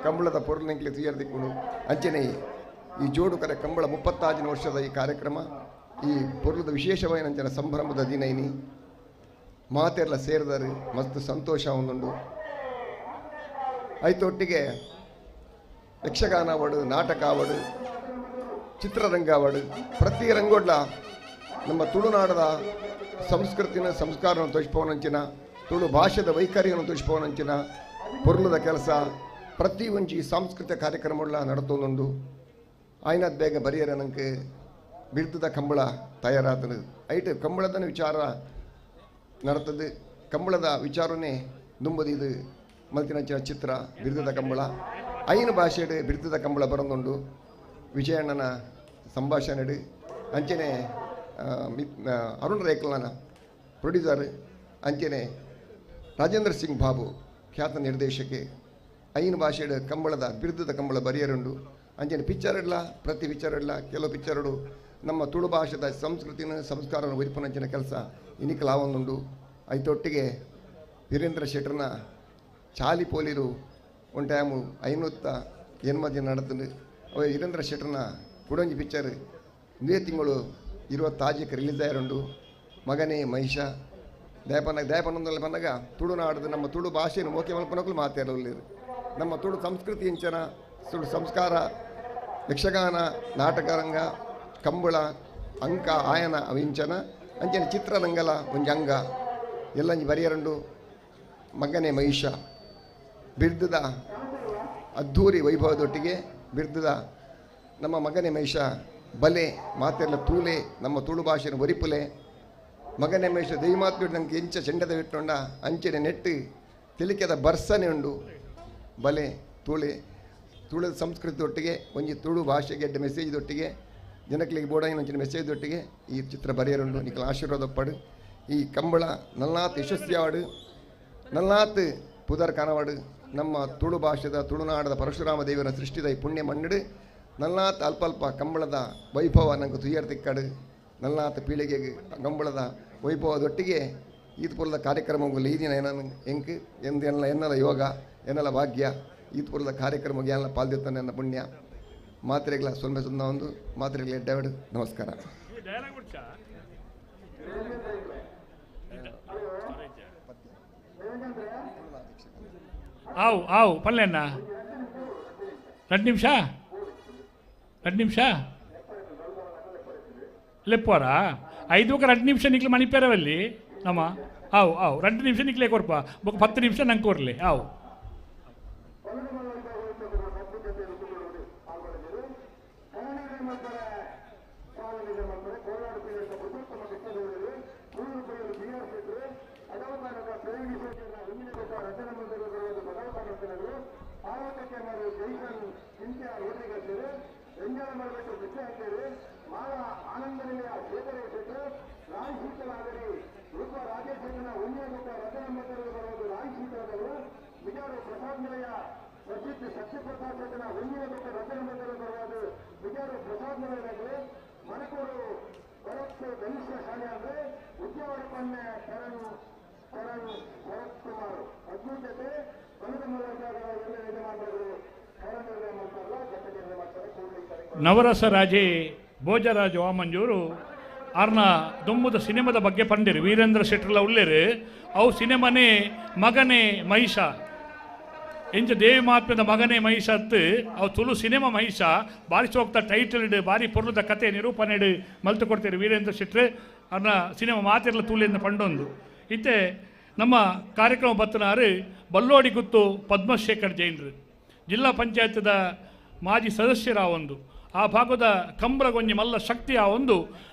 ಕಂಬಳದ ಪೊರ್ಲು ಇಂಕ್ಲೆ ತುಯ್ಯರ್ ದಿಕ್ಕುಡು. ಅಂಚನೆ ಈ ಜೋಡು ಕರೆ ಕಂಬಳ 35 ವರ್ಷದ ಈ ಕಾರ್ಯಕ್ರಮ ಈ ಪೊರ್ಲದ ವಿಶೇಷವಾದ ಸಂಭ್ರಮದ ದಿನ ಇನಿ ಮಾತೆಲ್ಲ ಸೇರಿದರೆ ಮಸ್ತ್ ಸಂತೋಷ ಒಂದುಂಡು. ಐತೊಟ್ಟಿಗೆ ಯಕ್ಷಗಾನ ಅವಡು, ನಾಟಕ ಅವಡು, ಚಿತ್ರರಂಗ ಅವಡು, ಪ್ರತಿ ರಂಗೋಡ್ಲ ನಮ್ಮ ತುಳುನಾಡದ ಸಂಸ್ಕೃತಿನ ಸಂಸ್ಕಾರವನ್ನು ತೋರಿಸ್ಪವನಂಚಿನ ತುಳು ಭಾಷೆದ ವೈಖರಿಯನ್ನು ತೋರಿಸ್ಪವನಂಚಿನ ಪೊರ್ಲದ ಕೆಲಸ ಪ್ರತಿ ಒಂಜಿ ಸಾಂಸ್ಕೃತಿಕ ಕಾರ್ಯಕ್ರಮಗಳ ನಡತೊಂದುಂಡು. ಆಯ್ನಾದ್ ಬೇಗ ಬರಿಯರ ನಂಗೆ ಬಿರುದುದ ಕಂಬಳ ತಯಾರಾತನು. ಐಟ್ ಕಂಬಳದನ ವಿಚಾರ ನಡತದೆ. ಕಂಬಳದ ವಿಚಾರನೇ ದುಂಬದಿದು ಮಲ್ತಿನಂಚಿನ ಚಿತ್ರ ಬಿರುದುದ ಕಂಬಳ. ಐನು ಭಾಷೆಡು ಬಿರುದುದ ಕಂಬಳ ಬರೊಂದುಂಡು. ವಿಜಯಣ್ಣನ ಸಂಭಾಷಣೆಡು ಅಂಚನೆ ಅರುಣ್ ರೈಕ್ಲನ ಪ್ರೊಡ್ಯೂಸರ್ ಅಂಚನೆ ರಾಜೇಂದ್ರ ಸಿಂಗ್ ಬಾಬು ಖ್ಯಾತ ನಿರ್ದೇಶಕೆ ಐನು ಭಾಷೆಡ್ ಕಂಬಳದ ಬಿರುದದ ಕಂಬಳ ಬರಿಯರುಂಡು ಅಂಚನೆ ಪಿಕ್ಚರ್ಡ್ಲ ಪ್ರತಿ ಪಿಕ್ಚರ್ಡ್ಲ ಕೆಲವು ಪಿಕ್ಚರ್ಡು ನಮ್ಮ ತುಳು ಭಾಷೆದ ಸಂಸ್ಕೃತಿನ ಸಂಸ್ಕಾರನ ಒರಿಪುನಂಚಿನ ಕೆಲಸ ಇನಿಕಲಾವೊಂದುಂಡು. ಐತೊಟ್ಟಿಗೆ ವೀರೇಂದ್ರ ಶೆಟ್ಟರ್ನ ಚಾಲಿ ಪೋಲಿರು ಒಂದು ಟೈಮು 580 ದಿನ ನಡೆದು ಅವ ವೀರೇಂದ್ರ ಶೆಟ್ಟರ್ನ ಕುಡೊಂಜಿ ಪಿಕ್ಚರ್ 1 ತಿಂಗಳು 26ಕ್ಕೆ ರಿಲೀಸ್ ಆಯರುಂಡು. ಮಗನೇ ಮಹಿಷ ದಯಪನ ದಯಪನೊಂದಲ್ಲ ಬಂದಾಗ ತುಳುನಾಡದು ನಮ್ಮ ತುಳು ಭಾಷೆಯನ್ನು ಮೋಕೆ ಮಲ್ಪನಕ್ಕೂ ಮಾತಾಡಲಿರು. ನಮ್ಮ ತುಳು ಸಂಸ್ಕೃತಿ ಇಂಚನ ತುಳು ಸಂಸ್ಕಾರ ಯಕ್ಷಗಾನ ನಾಟಕರಂಗ ಕಂಬಳ ಅಂಕ ಆಯನ ಅವಿಂಚನ ಅಂಚನೆ ಚಿತ್ರರಂಗಲ ಒಂಜಿ ಅಂಗ ಎಲ್ಲಂಜಿ ಬರಿಯರಂಡು. ಮಗನೇ ಮಹಿಷ ಬಿರ್ದದ ಅದ್ಧೂರಿ ವೈಭವದೊಟ್ಟಿಗೆ ಬಿರ್ದದ ನಮ್ಮ ಮಗನೇ ಮಹಿಷ ಬಲೆ ಮಾತೆಲ್ಲ ತೂಲೆ ನಮ್ಮ ತುಳು ಭಾಷೆನ ಒರಿಪುಲೆ ಮಗನೇ ಮಹಿಷ ದೈಮಾತ್ಮಿಡು ನಂಗೆ ಎಂಚ ಚೆಂಡದ ಬಿಟ್ಟೊಂಡ ಅಂಚನೆ ನೆಟ್ಟು ತಿಳಿಕೆದ ಬರ್ಸನೆ ಉಂಡು. ಬಲೆ ತೂಳೆ ತುಳು ಸಂಸ್ಕೃತಿದೊಟ್ಟಿಗೆ ಒಂಜಿ ತುಳು ಭಾಷೆಗೆ ಎಡ್ಡೆ ಮೆಸೇಜ್ದೊಟ್ಟಿಗೆ ಜನಕ್ಲಿಗೆ ಬೋಡಾಯಿನ ಒಂಚಿನ ಮೆಸೇಜ್ದೊಟ್ಟಿಗೆ ಈ ಚಿತ್ರ ಬರೆಯರುಂಡು. ನಿಕಲ ಆಶೀರ್ವಾದ ಪಡು ಈ ಕಂಬಳ ನಲ್ನಾತ್ ಯಶಸ್ವಿಯಾಡು ನಲ್ನಾತ್ ಪುದರ್ ಕನವಾಡು ನಮ್ಮ ತುಳು ಭಾಷೆದ ತುಳುನಾಡದ ಪರಶುರಾಮ ದೇವರ ಸೃಷ್ಟಿದ ಈ ಪುಣ್ಯ ಮಣ್ಣಿಡು ನಲ್ನಾತ್ ಅಲ್ಪ ಅಲ್ಪ ಕಂಬಳದ ವೈಭವ ನಂಗೆ ತುಯ್ಯರ್ ತಿಕ್ಕಾಡು. ನಲ್ನಾತ್ ಪೀಳಿಗೆಗೆ ಕಂಬಳದ ವೈಭವದೊಟ್ಟಿಗೆ ಈತ್ಪುರದ ಕಾರ್ಯಕ್ರಮಗಳು ಈ ದಿನ ಏನನ್ನು ಎಂಕ್ ಎಂದು ಎಲ್ಲ ಎನ್ನಲ ಯೋಗ ಎನ್ನಲ ಭಾಗ್ಯ ಈತ್ಪುರದ ಕಾರ್ಯಕ್ರಮಕ್ಕೆ ಎಲ್ಲ ಪಾಲ್ದಿರ್ತಾನೆ ನನ್ನ ಪುಣ್ಯ ಮಾತ್ರೆಗಳ ಸೊನ್ನೆ ಸುಂದ ಒಂದು ಮಾತ್ರೆಗಳ ಎಡ್ಡಾವಿಡು. ನಮಸ್ಕಾರ. ಆವು ಆವು ಪಲ್ಲೆಣ್ಣ 2 ನಿಮಿಷ 2 ನಿಮಿಷ ಲೆಪ್ಪೋರಾ 5 2 ನಿಮಿಷ ನಿಕ್ಲು ಮಣಿಪೇರವಲ್ಲಿ ನಮ್ಮ ಆವು ಆವು 2 ನಿಮಿಷ ನಿಕ್ಲೇ ಕೊರ್ಪ ಬೊಕ್ಕ 10 ನಿಮಿಷ ನಂಗೆ ಕೊರ್ಲಿ ಆವು. ನವರಸ ರಾಜೇ ಭೋಜರಾಜ ವಾಮಂಜೂರು ಆರ್ನ ದುಂಬುದ ಸಿನಿಮಾದ ಬಗ್ಗೆ ಪಂಡಿರು ವೀರೇಂದ್ರ ಶೆಟ್ಟರ್ಲ ಉಳ್ಳೇರು ಅವು ಸಿನಿಮಾನೇ ಮಗನೇ ಮಹಿಷ ಎಂಚ ದೇವಿ ಮಹಾತ್ಮ್ಯದ ಮಗನೇ ಮಹಿಷ ಅತ್ತು ಅವು ತುಳು ಸಿನಿಮಾ ಮಹಿಷ ಬಾರಿ ಸೋಕ್ತ ಟೈಟಲ್ ಇಡು ಬಾರಿ ಪೊರ್ಲುದ ಕತೆ ನಿರೂಪಣೆ ಇಡು ಮಲ್ತು ಕೊಡ್ತೀರಿ ವೀರೇಂದ್ರ ಶೆಟ್ಟರು ಅರ್ನ ಸಿನಿಮಾ ಮಾತಿರ್ಲ ತುಳಿಯಿಂದ ಪಂಡೊಂದು. ಇತ್ತೆ ನಮ್ಮ ಕಾರ್ಯಕ್ರಮ ಬತ್ತನಾರು ಬಲ್ಲೋಡಿ ಗುತ್ತು ಪದ್ಮಶೇಖರ್ ಜೈನರು ಜಿಲ್ಲಾ ಪಂಚಾಯತ್ದ ಮಾಜಿ ಸದಸ್ಯರ ಒಂದು ಆ ಭಾಗದ ಕಂಬಳಗೊಂಜಿ ಮಲ್ಲ ಶಕ್ತಿ ಆ ಒಂದು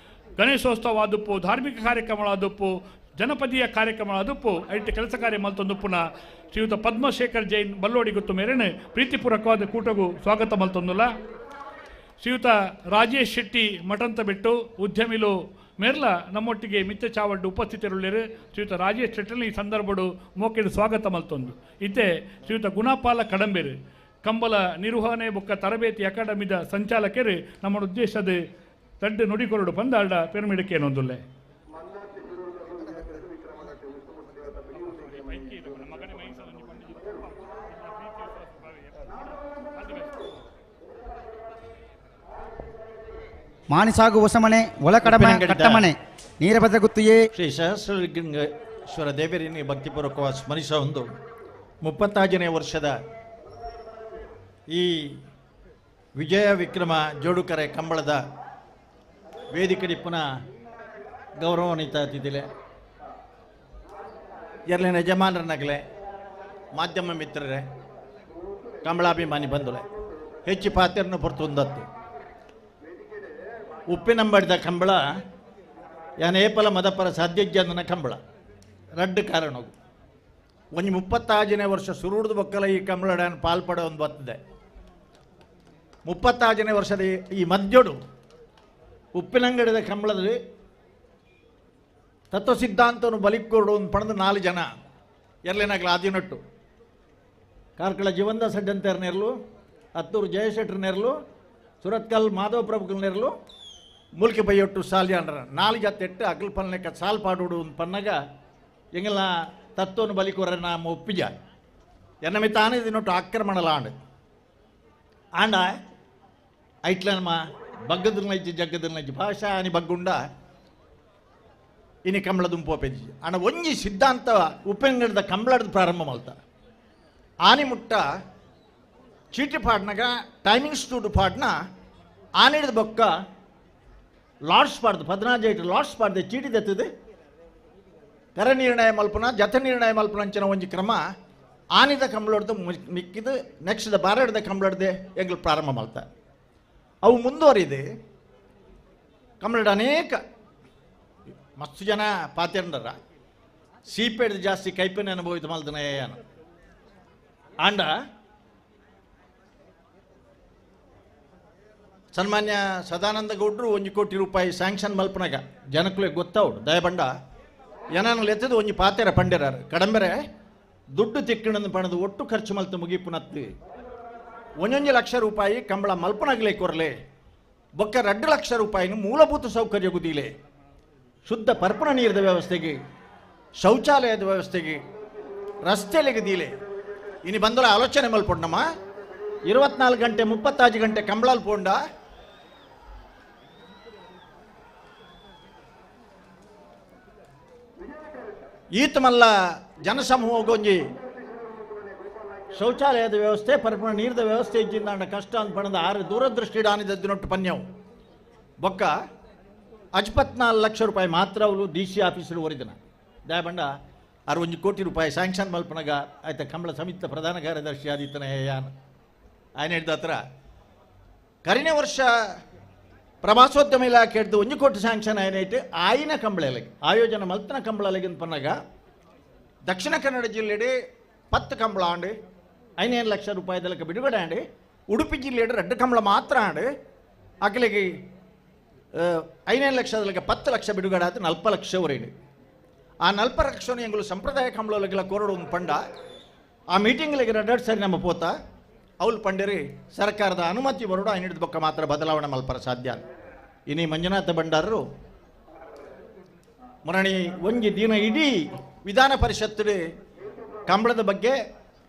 ಗಣೇಶೋತ್ಸವ ಆದುಪ್ಪು ಧಾರ್ಮಿಕ ಕಾರ್ಯಕ್ರಮಗಳಾದುಪ್ಪು ಜನಪದೀಯ ಕಾರ್ಯಕ್ರಮಗಳಾದುಪ್ಪು ಐಟ್ ಕೆಲಸ ಕಾರ್ಯ ಮಲ್ತೊಂದುಪ್ಪುನ ಶ್ರೀಯುತ ಪದ್ಮಶೇಖರ್ ಜೈನ್ ಬಲ್ಲೋಡಿ ಗುತ್ತು ಮೇರೆನೆ ಪ್ರೀತಿಪೂರ್ವಕವಾದ ಕೂಟಗೂ ಸ್ವಾಗತ ಮಲ್ತೊಂದುಲ್ಲ. ಶ್ರೀಯುತ ರಾಜೇಶ್ ಶೆಟ್ಟಿ ಮಠಂತ ಬಿಟ್ಟು ಉದ್ಯಮಿಲು ಮೇರ್ಲ ನಮ್ಮೊಟ್ಟಿಗೆ ಮಿತ್ತ ಚಾವಡ್ಡು ಉಪಸ್ಥಿತರುಳ್ಳೇರು ಶ್ರೀಯುತ ರಾಜೇಶ್ ಶೆಟ್ಟರ್ನ ಈ ಸಂದರ್ಭಡು ಮೋಕೆಡು ಸ್ವಾಗತ ಮಲ್ತೊಂದು. ಇತ್ತೆ ಶ್ರೀಯುತ ಗುಣಪಾಲ ಕಡಂಬೇರು ಕಂಬಳ ನಿರ್ವಹಣೆ ಬೊಕ್ಕ ತರಬೇತಿ ಅಕಾಡೆಮಿದ ಸಂಚಾಲಕರು ನಮ್ಮ ಉದ್ದೇಶದ ತಡ್ಡು ನುಡಿಕೊರಡು ಪಂದಾಡ ಪೆರುಮಿಡಕ್ಕೇನೊಂದುಲ್ಲೆ. ಮಾಣಿಸಾಗು ಹೊಸಮನೆ ಒಳಕಡಮ ಕಟ್ಟಮನೆ ನೀರಭದ್ರ ಗುತ್ತಿಯೇ ಶ್ರೀ ಸಹಸ್ರಲಿಂಗೇಶ್ವರ ದೇವರನ್ನು ಭಕ್ತಿಪೂರ್ವಕವಾಗಿ ಸ್ಮರಿಸ ಒಂದು 35ನೇ ವರ್ಷದ ಈ ವಿಜಯ ವಿಕ್ರಮ ಜೋಡುಕರೆ ಕಂಬಳದ ವೇದಿಕೆ ಪುನಃ ಗೌರವಾನ್ವಿತ ಅತಿಥಿಲೆ ಎರಲಿನ ಯಜಮಾನರನ್ನಾಗಲೇ ಮಾಧ್ಯಮ ಮಿತ್ರರೇ ಕಂಬಳಾಭಿಮಾನಿ ಬಂಧುಲೆ ಹೆಚ್ಚು ಪಾತ್ರನ ಪೊರ್ತುಂದತ್ತು ಉಪ್ಪಿನಂಬಡಿದ ಕಂಬಳ ಯಾನೇಪಲ ಮದಪರ ಸಾಧ್ಯಜ್ಞನ ಕಂಬಳ ರಡ್ಡು ಕಾರಣವು ಒಂದು 36ನೇ ವರ್ಷ ಸುರುಡ್ದು ಬೊಕ್ಕಲ ಈ ಕಂಬಳಡನ್ನು ಪಾಲ್ಪಡ ಒಂದು ಬರ್ತದೆ 36ನೇ ವರ್ಷದ ಈ ಮಧ್ಯೋಡು ಉಪ್ಪಿನಂಗಡಿದ ಕಂಬಳದಲ್ಲಿ ತತ್ವ ಸಿದ್ಧಾಂತವನ್ನು ಬಲಿಕೊಡು ಅಂತ ಪಣದು 4 ಜನ ಎರ್ಲೇನಾಗಲ ಆದಿನಟ್ಟು ಕಾರ್ಕಳ ಜೀವಂದ ಸಡ್ಡಂತೇರ್ ನೆರಳು, ಅತ್ತೂರು ಜಯಶೆಟ್ರ ನೆರಳು, ಸುರತ್ಕಲ್ ಮಾಧವ ಪ್ರಭುಗಳ ನೆರಳು, ಮೂಲ್ಕಿ ಬೈಯೊಟ್ಟು ಸಾಲ್ಯಾಂಡ್ರ 4 ಜತ್ತೆಟ್ಟು ಅಗಲ್ ಪನ್ಲೆಕ್ಕ ಸಾಲ್ ಪಾಡುಡು ಅಂತ ಪನ್ನಾಗ ಎಂಗೆಲ್ಲ ತತ್ವವನ್ನು ಬಲಿಕೊರ ನಾಮ ಒಪ್ಪಿಜ ಎನ್ನಮಿ ತಾನೇ ದಿನೊಟ್ಟು ಆಕ್ರಮಣಲ ಆಂಡ್ ಆಂಡ ಐಟ್ಲನಮ್ಮ ಬಗ್ಗದಿರ್ನೈಜಿ ಜಗ್ಗದಿರ್ನೈಜಿ ಭಾಷಾ ಆನಿ ಬಗ್ಗುಂಡ ಇನಿ ಕಂಬಳ ದುಂಪೋಪೆಜಿ ಆಂಡ ಒಂಜಿ ಸಿದ್ಧಾಂತ ಉಪ್ಪೆಂಗಡದ ಕಂಬಳದ ಪ್ರಾರಂಭ ಮಲ್ತ ಆನಿ ಮುಟ್ಟ ಚೀಟಿ ಪಾಡ್ನಾಗ ಟೈಮಿಂಗ್ಸ್ ದುಡ್ಡು ಪಾಡ್ನ ಆನಿಡ್ದ ಬೊಕ್ಕ ಲಾರ್ಡ್ಸ್ ಪಾಡ್ದು 14 ಐಟು ಲಾರ್ಡ್ಸ್ ಪಾಡ್ದೆ ಚೀಟಿ ದತ್ತದೆ ಕರ ನಿರ್ಣಯ ಮಲ್ಪನ ಜತ ನಿರ್ಣಯ ಮಲ್ಪನ ಅಂಚಿನ ಒಂಜಿ ಕ್ರಮ ಆನಿದ ಕಂಬಳಡ್ದು ಮಿಕ್ಕಿದು ನೆಕ್ಸ್ಟ್ the ಬಾರಡ್ದ ಕಂಬಳಡ್ದೆ ಎಂಗ್ಲು ಪ್ರಾರಂಭ ಮಲ್ತ ಅವು ಮುಂದುವರಿದೆ. ಕಂಬಳಡ್ ಅನೇಕ ಮಸ್ತು ಜನ ಪಾತೆಂಡರ ಸೀಪೆಡ್ದು ಜಾಸ್ತಿ ಕೈಪೆನ ಅನುಭವಿತ ಮಲ್ದನ ಏನು ಆಂಡ ಸನ್ಮಾನ್ಯ ಸದಾನಂದ ಗೌಡ್ರು 1 ಕೋಟಿ ರೂಪಾಯಿ ಸ್ಯಾಂಕ್ಷನ್ ಮಲ್ಪನಾಗ ಜನಕ್ಕೇ ಗೊತ್ತಾవుಡು ದಯಬಂಡ ಏನಾನು ಎತ್ತದು ಒಂಜಿ ಪಾತೆರ ಪಂಡೆರಾರು ಕಡಂಬೆರೆ ದುಡ್ಡು ತಿಕ್ಕಣಂದು ಪಣದು ಒಟ್ಟು ಖರ್ಚು ಮಲ್ತು ಮುಗಿಪುನತ್ತು 1 ಲಕ್ಷ ರೂಪಾಯಿ ಕಂಬಳ ಮಲ್ಪನಾಗಲೇ ಕೊರಲೆ ಬೊಕ್ಕ 2 ಲಕ್ಷ ರೂಪಾಯಿನ ಮೂಲಭೂತ ಸೌಕರ್ಯ ಗುದಿಲೆ ಶುದ್ಧ ಪರ್ಪಣ ನೀರಿನ ವ್ಯವಸ್ಥೆಗೆ ಶೌಚಾಲಯದ ವ್ಯವಸ್ಥೆಗೆ ರಸ್ತೆಲಿಗೆ ದೀಲೆ ಇನಿ ಬಂದಲ ಆಲೋಚನೆ ಮಲ್ಪೊಂಡಮ್ಮ 24 ಗಂಟೆ 35 ಗಂಟೆ ಕಂಬಳಲ್ ಪೋಂಡ ಈತ ಮಲ್ಲ ಜನಸಮೂಹಗೊಂಜಿ ಶೌಚಾಲಯದ ವ್ಯವಸ್ಥೆ ಪರ್ಪಣ ನೀರಿನ ವ್ಯವಸ್ಥೆ ಇದ್ದಿಂದ ಕಷ್ಟ ಅಂತ ಪಣದ ಆರು ದೂರದೃಷ್ಟಿ ಆನಿದದ್ದಿನೊಟ್ಟು ಪನ್ಯವು ಬೊಕ್ಕ 54 ಲಕ್ಷ ರೂಪಾಯಿ ಮಾತ್ರ ಅವರು ಡಿ ಸಿ ಆಫೀಸರ್ ಓರಿದನ ದಯಬಂಡ ಆರು 1 ಕೋಟಿ ರೂಪಾಯಿ ಸ್ಯಾಂಕ್ಷನ್ ಮಲ್ಪನಾಗ ಆಯ್ತ ಕಂಬಳ ಸಮಿತಿ ಪ್ರಧಾನ ಕಾರ್ಯದರ್ಶಿ ಆದಿತ್ತನ ಯಾನ್ ఆయన ಹಿಡ್ದ ಹತ್ರ ಕರಿನೇ ವರ್ಷ ಪ್ರವಾಸೋದ್ಯಮ ಇಲಾಖೆ ಹಿಡ್ದು 1 ಕೋಟಿ ಸ್ಯಾಂಕ್ಷನ್ ಆಯ್ತು ಆಯಿನ ಕಂಬಳಲೆಗೆ ಆಯೋಜನೆ ಮಲ್ತನ ಕಂಬಳಲೆಗೆ ಅಂತ ಪನ್ನಾಗ ದಕ್ಷಿಣ ಕನ್ನಡ ಜಿಲ್ಲೆಡೆ 10 ಕಂಬಳ ಆಂಡು 5 ಲಕ್ಷ ರೂಪಾಯಿದಲಕ ಬಿಡುಗಡೆ ಆಂಡು ಉಡುಪಿ ಜಿಲ್ಲೆಡೆ 2 ಕಂಬಳ ಮಾತ್ರ ಆಂಡು ಅಕಲಿಗೆ 5 ಲಕ್ಷದಲಕ 10 ಲಕ್ಷ ಬಿಡುಗಡೆ ಆಯ್ತು 40 ಲಕ್ಷ ವರೆಗೆ ಆ 40 ಲಕ್ಷ ಎಂಗಳು ಸಂಪ್ರದಾಯ ಕಂಬಳಲೆಗೆಲ್ಲ ಕೋರಡು ಒಂದು ಪಂಡ ಆ ಮೀಟಿಂಗ್ಲಿಗೆ 2 ಸರಿ ನಮ್ಮ ಪೋತ ಅವಳು ಪಂಡೇರಿ ಸರ್ಕಾರದ ಅನುಮತಿ ಬರೋಡು ఆయన ಹಿಡಿದ ಬೊಕ್ಕ ಮಾತ್ರ ಬದಲಾವಣೆ ಮಲ್ಪರ ಸಾಧ್ಯ. ಇನಿ ಮಂಜುನಾಥ ಭಂಡಾರರು ಮುರಣಿ ಒಂಜಿ ದಿನ ಇಡೀ ವಿಧಾನ ಪರಿಷತ್ತು ಕಂಬಳದ ಬಗ್ಗೆ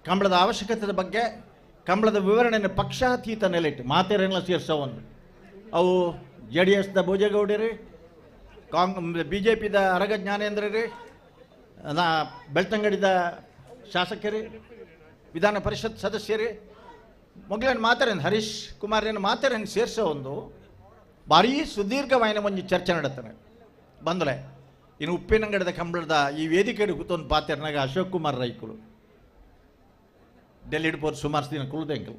ಕಂಬಳದ ಅವಶ್ಯಕತೆಯ ಬಗ್ಗೆ ಕಂಬಳದ ವಿವರಣೆಯನ್ನು ಪಕ್ಷಾತೀತ ನೆಲೆಟ್ಟು ಮಾತೇರೆಲ್ಲ ಸೇರ್ಸೋವನ್ನು ಅವು ಜೆ ಡಿ ಎಸ್ದ ಭೋಜೇಗೌಡರಿ ಬಿ ಜೆ ಪಿದ ಅರಗ ಜ್ಞಾನೇಂದ್ರರಿ ನಾ ಬೆಳ್ತಂಗಡಿದ ಶಾಸಕರಿ ವಿಧಾನ ಪರಿಷತ್ ಸದಸ್ಯರಿ ಮೊಗ್ಲೇನು ಮಾತಾರೇನು ಹರೀಶ್ ಕುಮಾರೇನು ಮಾತಾರೇನು ಸೇರಿಸೋ ಒಂದು ಭಾರೀ ಸುದೀರ್ಘವಾಯಿನ ಒಂದು ಚರ್ಚೆ ನಡೀತಾನೆ ಬಂದಲೆ ಇನ್ನು ಉಪ್ಪಿನಂಗಡದ ಕಂಬಳದ ಈ ವೇದಿಕೆ ಕೂತೊಂದು ಪಾತೆರ್ನಾಗ ಅಶೋಕ್ ಕುಮಾರ್ ರೈಕುಲು ಡೆಲ್ಲಿ ಹಿಡ್ಬೋದು ಸುಮಾರು ದಿನ ಕುಳಿದೆಂಕಲು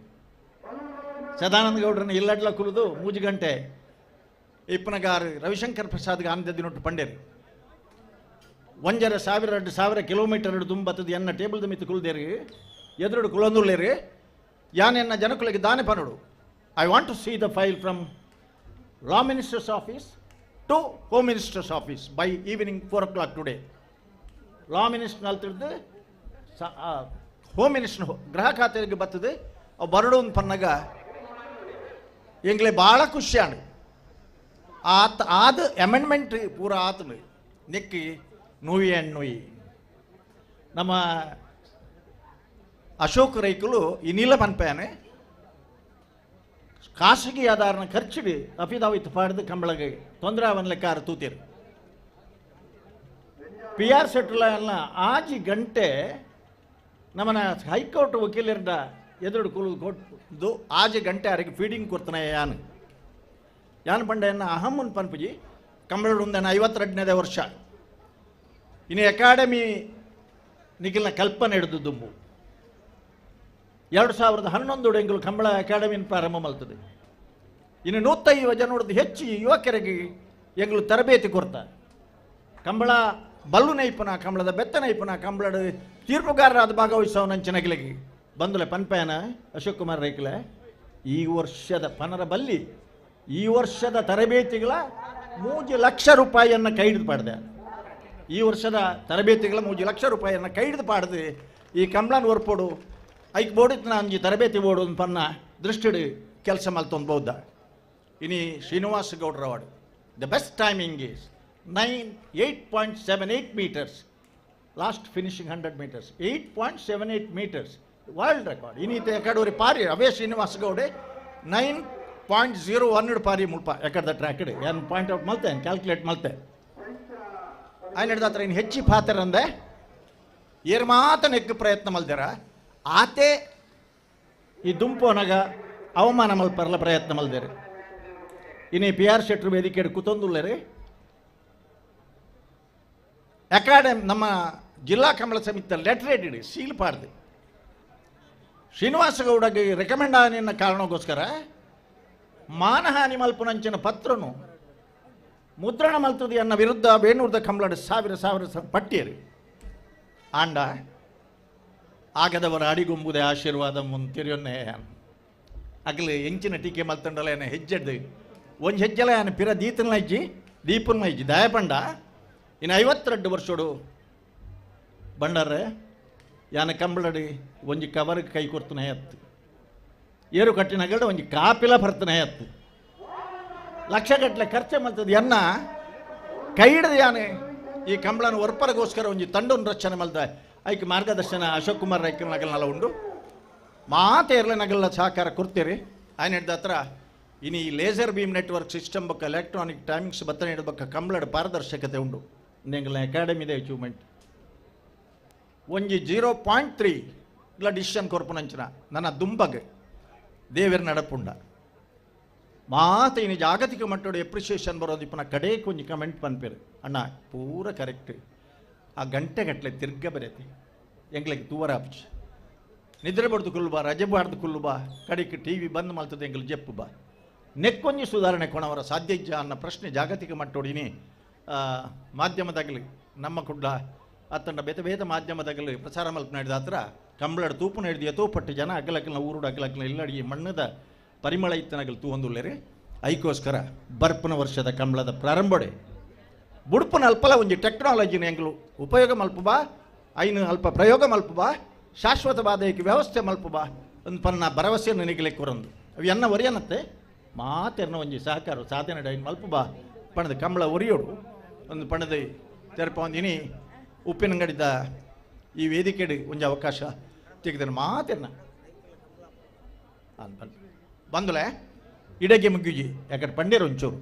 ಸದಾನಂದ ಗೌಡ್ರನ್ನ ಇಲ್ಲಡ್ಲ ಕುಲಿದು 3 ಗಂಟೆ ಇಪ್ಪನಗಾರು ರವಿಶಂಕರ್ ಪ್ರಸಾದ್ಗೆ ಆನಂದ ದಿನೊಟ್ಟು ಪಂಡೇರಿ 1,500 2,000 ಕಿಲೋಮೀಟರ್ ದುಂಬತ್ತದ ಎನ್ನ ಟೇಬಲ್ದ ಮಿತ್ತು ಕುಲ್ದೇರಿ ಎದುರುಡು ಕುಲಂದುಳ್ಳೇರಿ ಯಾನೆನ್ನ ಜನಕುಲಿಗೆ ದಾನೆ ಪನಡು I want to see the file from law minister's office to home minister's office by evening 4 o'clock today. Law minister ಅಲ್ತಿಡ್ದು home minister ಗೃಹ ಖಾತೆಗೆ ಬರ್ತದೆ ಅವು ಬರಡು ಒಂದು ಪನ್ನಾಗ ಎಂಗ್ಲೆ ಭಾಳ ಖುಷಿ ಆಂಡ್ ಆತ ಆದ ಅಮೆಂಡ್ಮೆಂಟ್ ಪೂರ ಆತನು ನೆಕ್ಕಿ ನೋಯಿ ಆ್ಯಂಡ್ ನೋಯಿ ನಮ್ಮ ಅಶೋಕ್ ರೈಕುಲು ಇನ್ನಿಲ್ಲ ಪನ್ಪೇನೆ ಖಾಸಗಿ ಆಧಾರನ ಖರ್ಚಿಡಿ ಅಫಿದಾವಿತ್ ಪಾಡ್ದು ಕಂಬಳಗೆ ತೊಂದರೆ ಅವನ್ ಲೆಕ್ಕ ತೂತೀರಿ ಪಿ ಆರ್ ಸೆಟ್ಲ ಎಲ್ಲ ಆಜಿ ಗಂಟೆ ನಮ್ಮನ ಹೈಕೋರ್ಟ್ ವಕೀಲರ ಎದುರು ಕುಲು ಕೊಟ್ಟು ಆಜಿ ಗಂಟೆ ಅವರಿಗೆ ಫೀಡಿಂಗ್ ಕೊಡ್ತಾನೆ ಯಾನು ಯಾನ್ ಪಂಡೆಯನ್ನ ಅಹಮ್ಮನ್ ಪನ್ಪುಜಿ ಕಂಬಳಡುಂದನ 52ನೇ ವರ್ಷ ಇನ್ನು ಅಕಾಡೆಮಿ ನಿಖಿಲ್ನ ಕಲ್ಪನೆ ಹಿಡಿದು ದುಂಬು 2011 ಎಂಗಳು ಕಂಬಳ ಅಕಾಡೆಮಿನ ಪ್ರಾರಂಭ ಮಲ್ತದೆ. ಇನ್ನು 150 ಜನರದ್ದು ಹೆಚ್ಚು ಯುವಕರಿಗೆ ಎಂಗಳು ತರಬೇತಿ ಕೊಡ್ತಾರೆ. ಕಂಬಳ ಬಲ್ಲು ನೈಪುಣ, ಕಂಬಳದ ಬೆತ್ತ ನೈಪುಣ, ಕಂಬಳದ ತೀರ್ಪುಗಾರರಾದ ಭಾಗವಹಿಸೋನಂಚಿನಗಿಲಿಗೆ ಬಂದಲೆ ಪನ್ಪೇನ ಅಶೋಕ್ ಕುಮಾರ್ ರೈಕಲೆ ಈ ವರ್ಷದ ಪನರ ಬಲ್ಲಿ ಈ ವರ್ಷದ ತರಬೇತಿಗಳ 3 ಲಕ್ಷ ರೂಪಾಯಿಯನ್ನು ಕೈ ಹಿಡಿದು ಪಡೆದೆ. ಈ ವರ್ಷದ ತರಬೇತಿಗಳ 3 ಲಕ್ಷ ರೂಪಾಯಿಯನ್ನು ಕೈಡಿದು ಪಾಡ್ದು ಈ ಕಂಬಳನ್ ಒರ್ಪೋಡು ಐಕ್ ಬೋಡಿತ್ತು ಅಂಜಿ ತರಬೇತಿ ಬೋಡು ಪನ್ನ ದೃಷ್ಟಿಡು ಕೆಲಸ ಮಲ್ತೊಂದು ಬೌದ್ಧ. ಇನಿ ಶ್ರೀನಿವಾಸ ಗೌಡ್ರ award the best timing is 8.78 meters, last finishing 100 meters 8.78 meters world record. ಇನ್ನೀತ ಎಕಡೂರಿ ಪಾರಿ ಅವೇ ಶ್ರೀನಿವಾಸ ಗೌಡೆ 9.01 ಪಾರಿ ಮುಲ್ಪ ಎಕಡ್ದ ಟ್ರ್ಯಾಕ್ ಇಡು ಏನು ಪಾಯಿಂಟ್ ಔಟ್ ಮಲ್ತೆ ಕ್ಯಾಲ್ಕುಲೇಟ್ ಮಲ್ತೆ ಆಯ್ನ ಹಿಡ್ದ ಹತ್ರ ಇನ್ನು ಹೆಚ್ಚಿ ಪಾತರಂದೆ ಏರ್ ಮಾತ ನೆಕ್ಕು ಪ್ರಯತ್ನ ಮಲ್ದಾರ ಆತೆ ಈ ದುಂಪೋನಗ ಅವಮಾನ ಮಲ್ಪರ್ಲ ಪ್ರಯತ್ನ ಮಲ್ದೇರಿ. ಇನ್ನು ಪಿ ಆರ್ ಶೆಟ್ರು ವೇದಿಕೆ ಕೂತೊಂದುಲ್ಲೇರಿ. ಅಕಾಡೆಮಿ ನಮ್ಮ ಜಿಲ್ಲಾ ಕಂಬಳ ಸಮಿತಿ ಲೆಟರ್ ಇಡಿ ಸೀಲ್ ಪಾಡ್ದು ಶ್ರೀನಿವಾಸಗೌಡಗೆ ರೆಕಮೆಂಡ್ ಆನಿನ ಕಾರಣಕ್ಕೋಸ್ಕರ ಮಾನಹಾನಿ ಮಲ್ಪುನಂಚಿನ ಪತ್ರನು ಮುದ್ರಣ ಮಲ್ತದೆ ಅನ್ನ ವಿರುದ್ಧ ಬೇಣೂರ್ದ ಕಂಬಳಡು ಸಾವಿರ ಸಾವಿರ ಪಟ್ಟಿಯರು. ಆಂಡ ಆಗದವರ ಅಡಿಗೊಂಬುದೇ ಆಶೀರ್ವಾದ ಮುಂತಿರಿಯೊನ್ನೆ ಅಗಲು ಎಂಚಿನ ಟೀಕೆ ಮಲ್ತಂಡಲ ಏನ ಹೆಜ್ಜೆಡ್ದು ಒಂದು ಹೆಜ್ಜೆಲ ಏನ ಪಿರ ದೀತನ ಹೆಜ್ಜಿ ದೀಪನ ಹೆಜ್ಜಿ ದಯಪಂಡ. ಇನ್ನು 52 ವರ್ಷೋಡು ಬಂಡಾರೆ ಯಾನ ಕಂಬಳಡಿ ಒಂಜಿ ಕವರ್ ಕೈ ಕೊರ್ತನೆ ಹತ್ತು ಏರು ಕಟ್ಟಿನಗಡ ಒಂಜಿ ಕಾಪಿಲ ಬರ್ತನೆ ಹತ್ತು ಲಕ್ಷಗಟ್ಟಲೆ ಖರ್ಚು ಮಲ್ತದೆ ಎನ್ನ ಕೈ ಹಿಡಿದು ಯಾನೆ ಈ ಕಂಬಳನ ಒರ್ಪರಗೋಸ್ಕರ ಒಂಜಿ ತಂಡನ್ನು ರಚನೆ ಮಲ್ತ ಐಕ್ ಮಾರ್ಗದರ್ಶನ ಅಶೋಕ್ ಕುಮಾರ್ ರೈಕಲ್ ನಗಲ್ನೆಲ್ಲ ಉಂಡು ಮಾತೇರ್ಲೆ ನಗಲ್ಲ ಸಹಕಾರ ಕೊಡ್ತೀರಿ. ಆಯ್ನ ಹಿಡ್ದ ಹತ್ರ ಇನ್ನು ಈ ಲೇಸರ್ ಬೀಮ್ ನೆಟ್ವರ್ಕ್ ಸಿಸ್ಟಮ್ ಬಕ್ಕ ಎಲೆಕ್ಟ್ರಾನಿಕ್ ಟೈಮಿಂಗ್ಸ್ ಬತ್ತನೆ ಹಿಡ್ಬೇಕ ಕಂಬಳಡ್ ಪಾರದರ್ಶಕತೆ ಉಂಡು. ಎಂಗಲ ಅಕಾಡೆಮಿದ ಅಚೀವ್ಮೆಂಟ್ ಒಂಜಿ 0.3 ಇಲ್ಲ ಡಿಸಿಷನ್ ಕೊರ್ಪುನಂಚಿನ ನನ್ನ ದುಂಬಗ್ ದೇವರ ನಡಪುಂಡ ಮಾತ ಇನ್ನು ಜಾಗತಿಕ ಮಟ್ಟದ ಎಪ್ರಿಸಿಯೇಷನ್ ಬರೋದು ಇಪ್ಪನ ಕಡೆಗೆ ಒಂಜಿ ಕಮೆಂಟ್ ಪನ್ಪೇರು ಅಣ್ಣ ಪೂರ ಕರೆಕ್ಟ್. ಆ ಗಂಟೆಗಟ್ಟಲೆ ತಿರ್ಗ ಬರೈತಿ ಎಂಗ್ಲಿಗೆ ತೂವರ ಆಪ್ಚ್ ನಿದ್ರೆ ಬಡ್ದು ಕುಲ್ಲು ಬಾ, ರಜೆ ಬಾರ್ದು ಕುಲ್ಲು ಬಾ, ಕಡೆಗೆ ಟಿ ವಿ ಬಂದ್ ಮಲ್ತದೆ ಎಂಗ್ಲು ಜಪ್ಪು ಬಾ, ನೆಕ್ಕೊಂಜಿ ಸುಧಾರಣೆ ಕೊಣವರ ಸಾಧ್ಯ ಇಜ್ಜ ಅನ್ನೋ ಪ್ರಶ್ನೆ ಜಾಗತಿಕ ಮಟ್ಟೋಡಿನಿ ಮಾಧ್ಯಮದಾಗಲಿ ನಮ್ಮ ಕುಡ್ಲ ಅತ್ತಂಡ ಬೇತೆ ಬೇತೆ ಮಾಧ್ಯಮದಾಗಲಿ ಪ್ರಸಾರ ಮಲ್ಪ ನಡೆದ ಹತ್ರ ಕಂಬಳಡ್ ತೂಪು ನಡೆದಿಯ ತೂಪಟ್ಟು ಜನ ಅಗಲಕ್ಕಲ್ನ ಊರುಡು ಅಗಲಕ್ಕಲ್ನ ಇಲ್ಲಡಿ ಮಣ್ಣದ ಪರಿಮಳ ಇತ್ತನಗಲು ತೂ ಹೊಂದುಲ್ಲೇರಿ. ಐಕೋಸ್ಕರ ಬರ್ಪನ ವರ್ಷದ ಕಂಬಳದ ಪ್ರಾರಂಭಡೆ ಬುಡುಪನ ಅಲ್ಪಲ ಒಂಜಿ ಟೆಕ್ನಾಲಜಿನ ಎಂಗ್ಲು ಉಪಯೋಗ ಮಲ್ಪ ಬಾ, ಐನು ಅಲ್ಪ ಪ್ರಯೋಗ ಮಲ್ಪ ಬಾ, ಶಾಶ್ವತವಾದ ಏಕ ವ್ಯವಸ್ಥೆ ಮಲ್ಪ ಬಾ ಒಂದು ಪನ್ನ ಭರವಸೆಯನ್ನು ನಿಗಲಿಕ್ಕೆ ಕೊರೊಂದು ಅವು ಎನ್ನ ಒರಿಯನತ್ತೆ ಮಾತೆರ್ನ ಒಂಜಿ ಸಹಕಾರ ಸಾಧನೆ ಐನು ಮಲ್ಪ ಬಾ ಪಣದ ಕಂಬಳ ಒರಿಯೋಡು ಒಂದು ಪಣದ ತೆರಪ ಒಂದು ಇನಿ ಉಪ್ಪಿನಂಗಡಿದ ಈ ವೇದಿಕೆಡು ಒಂಜಿ ಅವಕಾಶ ತೆಗೆದನು ಮಾತೆರ್ನ ಬಂದುಲೆ ಇಡಗೆ ಮುಗ್ಯುಜಿ ಯಾಕಂದ್ರೆ ಪಂಡ್ಯರು ಒಂಚೂರು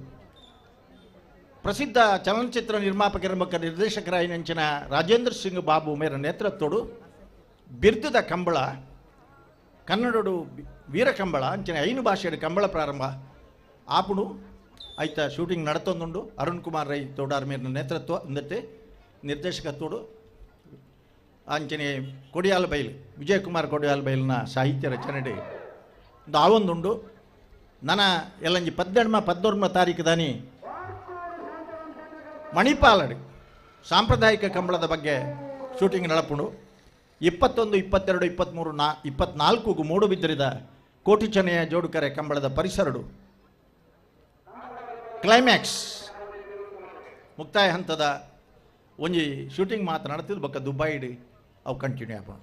ಪ್ರಸಿದ್ಧ ಚಲನಚಿತ್ರ ನಿರ್ಮಾಪಕರ ಮಕ್ಕ ನಿರ್ದೇಶಕರಾಯಿನಂಚಿನ ರಾಜೇಂದ್ರ ಸಿಂಗ್ ಬಾಬು ಮೇರ ನೇತೃತ್ವಡು ಬಿರ್ದದ ಕಂಬಳ ಕನ್ನಡಡು ವೀರ ಕಂಬಳ ಅಂಚಿನ 5 ಭಾಷೆಯ ಕಂಬಳ ಪ್ರಾರಂಭ ಆಪುಡು ಆಯ್ತ ಶೂಟಿಂಗ್ ನಡತೊಂದುಂಡು. ಅರುಣ್ ಕುಮಾರ್ ರೈ ತೋಡಾರ್ ಮೇರಿನ ನೇತೃತ್ವ ಅಂದತ್ತೆ ನಿರ್ದೇಶಕತ್ವಡು ಅಂಚನೆ ಕೊಡಿಯಾಲ ಬೈಲ್ ವಿಜಯಕುಮಾರ್ ಕೊಡಿಯಾಲ ಬೈಲ್ನ ಸಾಹಿತ್ಯ ರಚನೆ ಆವೊಂದುಂಡು. ನನ್ನ ಎಲ್ಲಂಜಿ 18 19 ತಾರೀಕು ದಾನಿ ಮಣಿಪಾಲಡಿ ಸಾಂಪ್ರದಾಯಿಕ ಕಂಬಳದ ಬಗ್ಗೆ ಶೂಟಿಂಗ್ ನಡಪುಂಡು. 21, 22, 23, 24 ಮೂಡುಬಿದ್ರಿದ ಕೋಟಿಚನೆಯ ಜೋಡುಕರೆ ಕಂಬಳದ ಪರಿಸರಡು ಕ್ಲೈಮ್ಯಾಕ್ಸ್ ಮುಕ್ತಾಯ ಹಂತದ ಒಂಜಿ ಶೂಟಿಂಗ್ ಮಾತನಾಡ್ತಿದ್ದು ಬಕ್ಕ ದುಬೈಡ್ ಅವು ಕಂಟಿನ್ಯೂ ಆಪಣ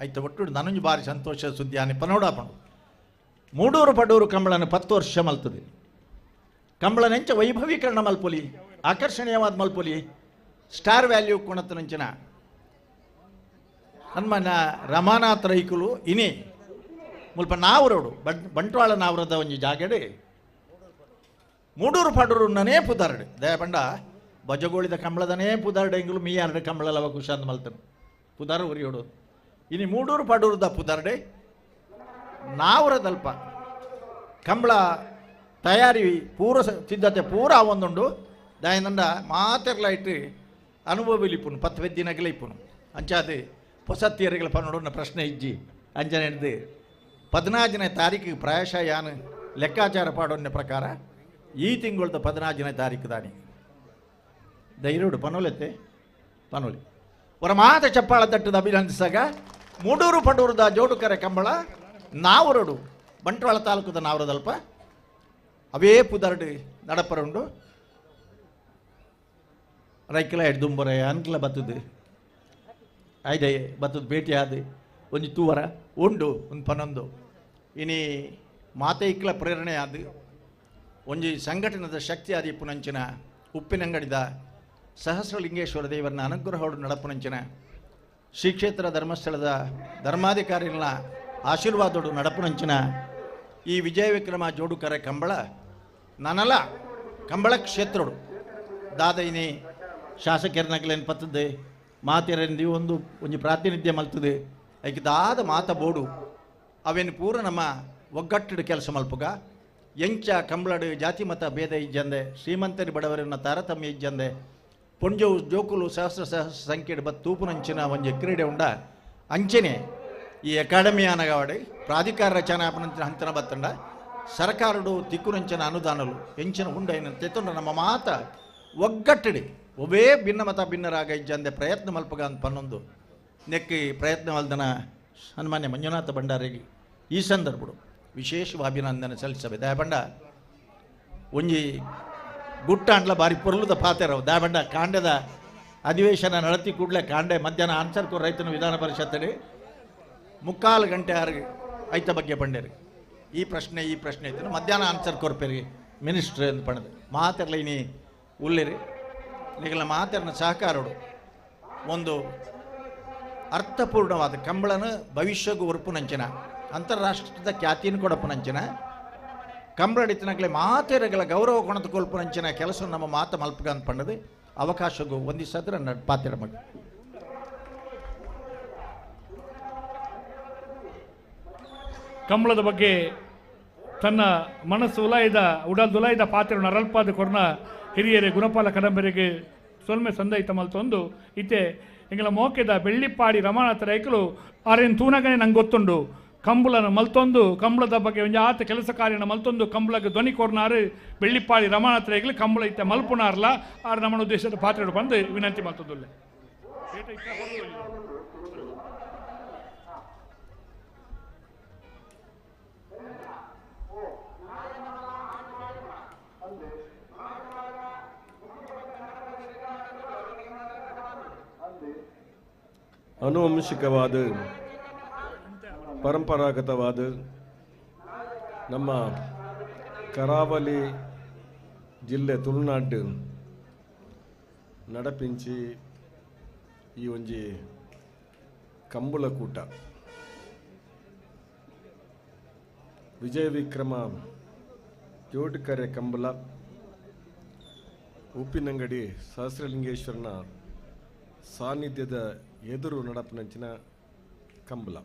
ಆಯ್ತು. ಒಟ್ಟು ನಾನೊಂಜಿ ಭಾರಿ ಸಂತೋಷ ಸುದ್ದಿ ಆನೆ ಪನೋಡಾಪಣ. ಮೂಡೂರು ಪಡೂರು ಕಂಬಳನ 10 ವರ್ಷ ಮಲ್ತದೆ. ಕಂಬಳನೆಂಚ ವೈಭವೀಕರಣ ಮಲ್ಪೊಲಿ, ಆಕರ್ಷಣೀಯವಾದ ಮಲ್ಪೊಲಿ, ಸ್ಟಾರ್ ವ್ಯಾಲ್ಯೂ ಕೊಣತನಂಚಿನ ಹನುಮನ ರಮಾನಾಥ ರೈಕುಲು ಇನಿ ಮುಲ್ಪ ನಾವರೋಡು ಬಂಟ್ವಾಳ ನಾವರದ ಒಂಜಿ ಜಾಗಡೆ ಮೂಡೂರು ಪಡೂರು ನನೇ ಪುದಾರಡು ದಯಪಂಡ ಬಜಗೋಳಿದ ಕಂಬಳದನೇ ಪುದಾರಡು ಎಂಗುಲು ಮೀಯಾರಡು ಕಂಬಳಲವ ಕುಶಾಂತ ಮಲ್ತನು ಪುದಾರ ಉರಿಯೋಡು ಇನಿ ಮೂಡೂರು ಪಡೂರುದ ಪುದಾರಡೆ ನಾವರದಲ್ಪ ಕಂಬಳ ತಯಾರಿ ಪೂರ ಸಿದ್ಧತೆ ಪೂರ ಒಂದುಂಡು. ದಯನಂದ ಮಾತೆರ್ಲ ಇಟ್ಟು ಅನುಭವ ಇಪ್ಪುನು 10 ದಿನಗಳೇ ಇಪ್ಪುನು ಅಂಚಾದೆ ಹೊಸ ತೀರಗಳ ಪನ್ನೋಡನ್ನ ಪ್ರಶ್ನೆ ಇಜ್ಜಿ ಅಂಚನೆ ಹಿಡ್ದು 14ನೇ ತಾರೀಕಿಗೆ ಪ್ರಾಯಶಃ ಯಾನು ಲೆಕ್ಕಾಚಾರ ಪಾಡೋನ್ನ ಪ್ರಕಾರ ಈ ತಿಂಗಳದ 14ನೇ ತಾರೀಕು ದಾನಿ ಧೈರ್ಯಡು ಪನೋಲೆತ್ತೆ ಪನೋಲಿ ಅವರ ಮಾತ ಚಪ್ಪಾಳ ತಟ್ಟದ ಅಭಿನಂದಿಸಾಗ ಮೂಡೂರು ಪಡೂರುದ ಜೋಡುಕರೆ ಕಂಬಳ ನಾವರಡು ಬಂಟ್ವಾಳ ತಾಲೂಕದ ನಾವರದಲ್ಪ ಅವೇ ಪುದರ್ಡು ನಡಪರುಂಡು. ರೈಕಲ ಎಡ್ದುಂಬರ ಅನ್ಕಲ ಬತ್ತದು ಐದೆ ಬತ್ತದ ಭೇಟಿ ಆದ ಒಂಜಿ ತೂವರ ಉಂಡು ಒಂದು ಪನ್ನೊಂದು ಇನಿ ಮಾತೈಕ್ಲ ಪ್ರೇರಣೆ ಆದ ಒಂಜಿ ಸಂಘಟನೆದ ಶಕ್ತಿ ಆದ ಇಪ್ಪುನಂಚಿನ ಉಪ್ಪಿನಂಗಡಿದ ಸಹಸ್ರಲಿಂಗೇಶ್ವರ ದೇವರನ್ನ ಅನುಗ್ರಹೋಡು ನಡಪುನಂಚಿನ ಶ್ರೀ ಕ್ಷೇತ್ರ ಧರ್ಮಸ್ಥಳದ ಧರ್ಮಾಧಿಕಾರಿಗಳ ಆಶೀರ್ವಾದೋಡು ನಡಪುನಂಚಿನ ಈ ವಿಜಯ ವಿಕ್ರಮ ಜೋಡುಕರೆ ಕಂಬಳ ನನಲ ಕಂಬಳ ಕ್ಷೇತ್ರಡು ದಾದೈನಿ ಶಾಸಕರನಗಲೇನು ಪತ್ತದೆ ಮಾತೆರಂದಿ ಒಂದು ಒಂಜಿ ಪ್ರಾತಿನಿಧ್ಯ ಮಲ್ತದೆ ಐಕೆ ದಾದ ಮಾತ ಬೋಡು ಅವೇನು ಪೂರ ನಮ್ಮ ಒಗ್ಗಟ್ಟಿಡು ಕೆಲಸ ಮಲ್ಪುಗ ಎಂಚ ಕಂಬಳಡು ಜಾತಿ ಮತ ಭೇದ ಇಜ್ಜಂದೆ ಶ್ರೀಮಂತರಿ ಬಡವರನ್ನ ತಾರತಮ್ಯ ಇಜ್ಜಂದೆ ಪೊಂಜವು ಜೋಕುಲು ಸಹಸ್ರ ಸಹಸ್ರ ಸಂಖ್ಯೆಡು ಬತ್ ತೂಪುನಂಚಿನ ಒಂಜಿ ಕ್ರೀಡೆ ಉಂಡ ಅಂಚನೆ ಈ ಅಕಾಡೆಮಿ ಅನಗವಾಡಿ ಪ್ರಾಧಿಕಾರ ರಚನೆ ಆಪನಂಚಿನ ಹಂತನ ಬತ್ತಂಡ ಸರ್ಕಾರಡು ತಿಕ್ಕುನಂಚಿನ ಅನುದಾನಲು ಎಂಚಿನ ಉಂಡ ತೆತ್ತೊಂಡ ನಮ್ಮ ಮಾತ ಒಗ್ಗಟ್ಟಿಡಿ ಒಬ್ಬೇ ಭಿನ್ನ ಮತ ಭಿನ್ನರಾಗ ಇಜ್ಜಂದೆ ಪ್ರಯತ್ನ ಮಲ್ಪಗ ಅಂತ ಪನ್ನೊಂದು ನೆಕ್ಕಿ ಪ್ರಯತ್ನ ಮಲ್ದನ ಸನ್ಮಾನ್ಯ ಮಂಜುನಾಥ ಭಂಡಾರಿಗೆ ಈ ಸಂದರ್ಭಡು ವಿಶೇಷ ಅಭಿನಂದನೆ ಸಲ್ಲಿಸಬೇಕು. ದಯಬಂಡ ಒಂಜಿ ಗುಟ್ಟಾಂಡ್ಲ ಬಾರಿ ಪೊರ್ಲುದ ಪಾತೆರವು ದಯಬಂಡ ಕಾಂಡದ ಅಧಿವೇಶನ ನಡತಿ ಕೂಡಲೇ ಕಾಂಡೆ ಮಧ್ಯಾಹ್ನ ಆನ್ಸರ್ ಕೋ ರೈತನ ವಿಧಾನ ಪರಿಷತ್ತಡಿ ಮುಕ್ಕಾಲು ಗಂಟೆ ಆರು ಐತ ಬಗ್ಗೆ ಪಂಡೇರಿ ಈ ಪ್ರಶ್ನೆ ಐತನ ಮಧ್ಯಾಹ್ನ ಆನ್ಸರ್ ಕೊರ್ಪೇರಿ ಮಿನಿಸ್ಟ್ರ್ ಅಂತ ಪಣದು ಮಾತೆರ್ಲ ಇನಿ ಉಲ್ಲಿರಿ ನಿಗಲ ಮಾತೆರ್ನ ಸಹಕಾರೋಡು ಒಂದು ಅರ್ಥಪೂರ್ಣವಾದ ಕಂಬಳನ ಭವಿಷ್ಯಗೂ ಒರ್ಪುನಂಚಿನ ಅಂತಾರಾಷ್ಟ್ರದ ಖ್ಯಾತಿಯನ್ನು ಕೊಡಪುನಂಚಿನ ಕಂಬಳಡಿತನಗಲೇ ಮಾತೆರಗಳ ಗೌರವ ಕೊಣತ ಕೊಲ್ಪುನಂಚಿನ ಕೆಲಸ ನಮ್ಮ ಮಾತ ಮಲ್ಪಗ ಅಂತ ಪಂಡದು ಅವಕಾಶಗೂ ಒಂದಿಸದ್ರ ನನ್ನ ಪಾತ್ರ ಮಗ ಕಂಬಳದ ಬಗ್ಗೆ ತನ್ನ ಮನಸ್ಸು ಉಲಾಯ್ದ ಉಡಲ್ದುಲಾಯ್ದ ಪಾತ್ರ ಅರಲ್ಪಾದ ಕೊರ್ನ ಹಿರಿಯರೇ ಗುಣಪಾಲ ಕದಂಬರಿಗೆ ಸೊಲ್ಮೆ ಸಂದೈತ ಮಲ್ತೊಂದು ಇತ್ತೆ ಎಂಗಳ ಮೋಕೆದ ಬೆಳ್ಳಿಪ್ಪಾಡಿ ರಮಾನಾಥ ರೈಕಲು ಆರೇನು ತೂನಗನೆ ನಂಗೆ ಗೊತ್ತುಂಡು ಕಂಬಳನ ಮಲ್ತೊಂದು ಕಂಬಳದ ಬಗ್ಗೆ ಒಂಜಿ ಆತ ಕೆಲಸ ಕಾರ್ಯನ ಮಲ್ತೊಂದು ಕಂಬಳಗೆ ಧ್ವನಿ ಕೊರ್ನಾರು ಬೆಳ್ಳಿಪ್ಪಾಡಿ ರಮಾನಾಥ ರೈಕಲು ಕಂಬಳ ಇತ್ತೆ ಮಲ್ಪುನಾರ್ಲ ಆರು ನಮ್ಮ ಉದ್ದೇಶದ ಪಾತ್ರ ಬಂದು ವಿನಂತಿ ಮಲ್ತೊಂದುಲ್ಲೆ. ಅನುವಂಶಿಕವಾದ ಪರಂಪರಾಗತವಾದ ನಮ್ಮ ಕರಾವಳಿ ಜಿಲ್ಲೆ ತುಳುನಾಡು ನಡಪಿಂಚಿ ಈ ಒಂಜಿ ಕಂಬಳಕೂಟ ವಿಜಯ ವಿಕ್ರಮ ಜೋಡುಕರೆ ಕಂಬಳ ಉಪ್ಪಿನಂಗಡಿ ಸಹಸ್ರಲಿಂಗೇಶ್ವರನ ಸಾನ್ನಿಧ್ಯದ ಎದುರು ನಡಪನಂಚಿನ ಕಂಬಳ.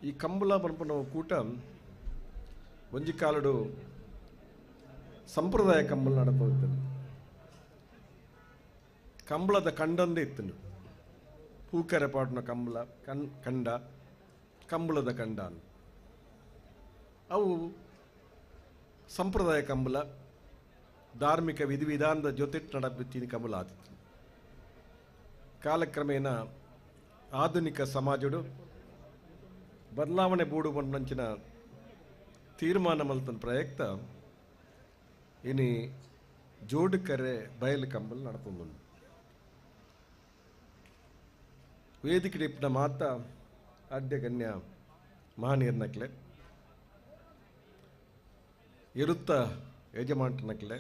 ಈ ಕಂಬಳ ಪನ್ಪುನ ಕೂಟ ಒಂಜಿ ಕಾಲಡು ಸಂಪ್ರದಾಯ ಕಂಬಳ ನಡಪೋಗ್ತದೆ. ಕಂಬಳದ ಕಂಡಂದೇ ಇತ್ತು, ಪೂಕರೆ ಪಾಡುನ ಕಂಬಳ ಕಂಡ ಕಂಬಳದ ಕಂಡ ಅವು ಸಂಪ್ರದಾಯ ಕಂಬಳ ಧಾರ್ಮಿಕ ವಿಧಿವಿಧಾನದ ಜೊತೆ ನಡಪಿನ ಕಂಬಳ ಆತಿತ್ತು. ಕಾಲಕ್ರಮೇಣ ಆಧುನಿಕ ಸಮಾಜಡು ಬದಲಾವಣೆ ಬೂಡು ಬಂದಂಚಿನ ತೀರ್ಮಾನ ಮಲ್ತನ ಪ್ರಯಕ್ತ ಇನಿ ಜೋಡುಕರೆ ಬಯಲು ಕಂಬಲ್ ನಡತೊಂದು. ವೇದಿಕೆ ಇಪ್ಪನ ಮಾತ ಅಡ್ಯ ಗಣ್ಯ ಮಹನೀಯರ್ನಕ್ಲೆ ಇರುತ್ತ ಯಜಮಾಂಟನಕ್ಲೆ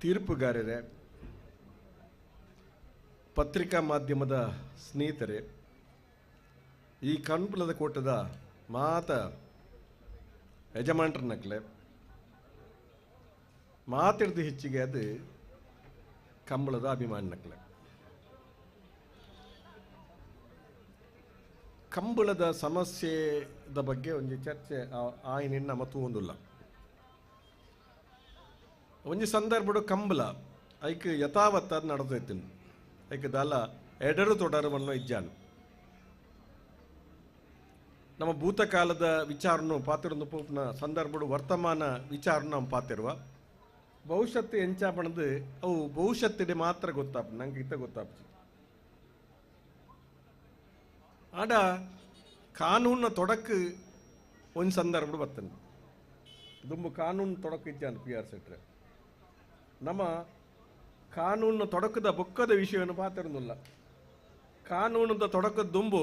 ತೀರ್ಪುಗಾರರೇ ಪತ್ರಿಕಾ ಮಾಧ್ಯಮದ ಸ್ನೇಹಿತರೆ, ಈ ಕಣ್ಪುಲದ ಕೂಟದ ಮಾತ ಯಜಮಾನ್ರನಕ್ಲೆ ಮಾತಿಡ್ದು ಹೆಚ್ಚಿಗೆ ಅದು ಕಂಬಳದ ಅಭಿಮಾನಕ್ಲೆ. ಕಂಬಳದ ಸಮಸ್ಯೆದ ಬಗ್ಗೆ ಒಂಜಿ ಚರ್ಚೆ ಆಯ್ನಿನ್ನ ಮತ್ತು ಒಂದುಲ್ಲ. ಒಂಜಿ ಸಂದರ್ಭಡು ಕಂಬಳ ಐಕ್ ಯಥಾವತ್ತಾದ ನಡೆದೈತೀನಿ ಐಕ್ ದಾಲ ಎಡರು ತೊಡರುವನ್ನು ಇಜ್ಜಾನು ನಮ್ಮ ಭೂತಕಾಲದ ವಿಚಾರನು ಪಾತಿರೊಂದು ಪೋಪ್ನ ಸಂದರ್ಭಡು ವರ್ತಮಾನ ವಿಚಾರನು ನಮ್ಮ ಪಾತಿರುವ ಭವಿಷ್ಯತ್ತು ಎಂಚಾಪಣದು ಅವು ಭವಿಷ್ಯತ್ತಿಡೆ ಮಾತ್ರ ಗೊತ್ತಾಪ ನಂಗೆ ಇತ್ತ ಗೊತ್ತಾಪ್ತಿ. ಆಡ ಕಾನೂನ ತೊಡಕು ಒಂದು ಸಂದರ್ಭಡು ಬರ್ತನೆ ದುಂಬು ಕಾನೂನು ತೊಡಕು ಇಜ್ಜಾನು ಪಿ ಆರ್ ಸೆಟ್ರೆ ನಮ್ಮ ಕಾನೂನು ತೊಡಕದ ಬೊಕ್ಕದ ವಿಷಯವನ್ನು ಪಾತಿರಲಿಲ್ಲ. ಕಾನೂನದ ತೊಡಕದ ದುಂಬು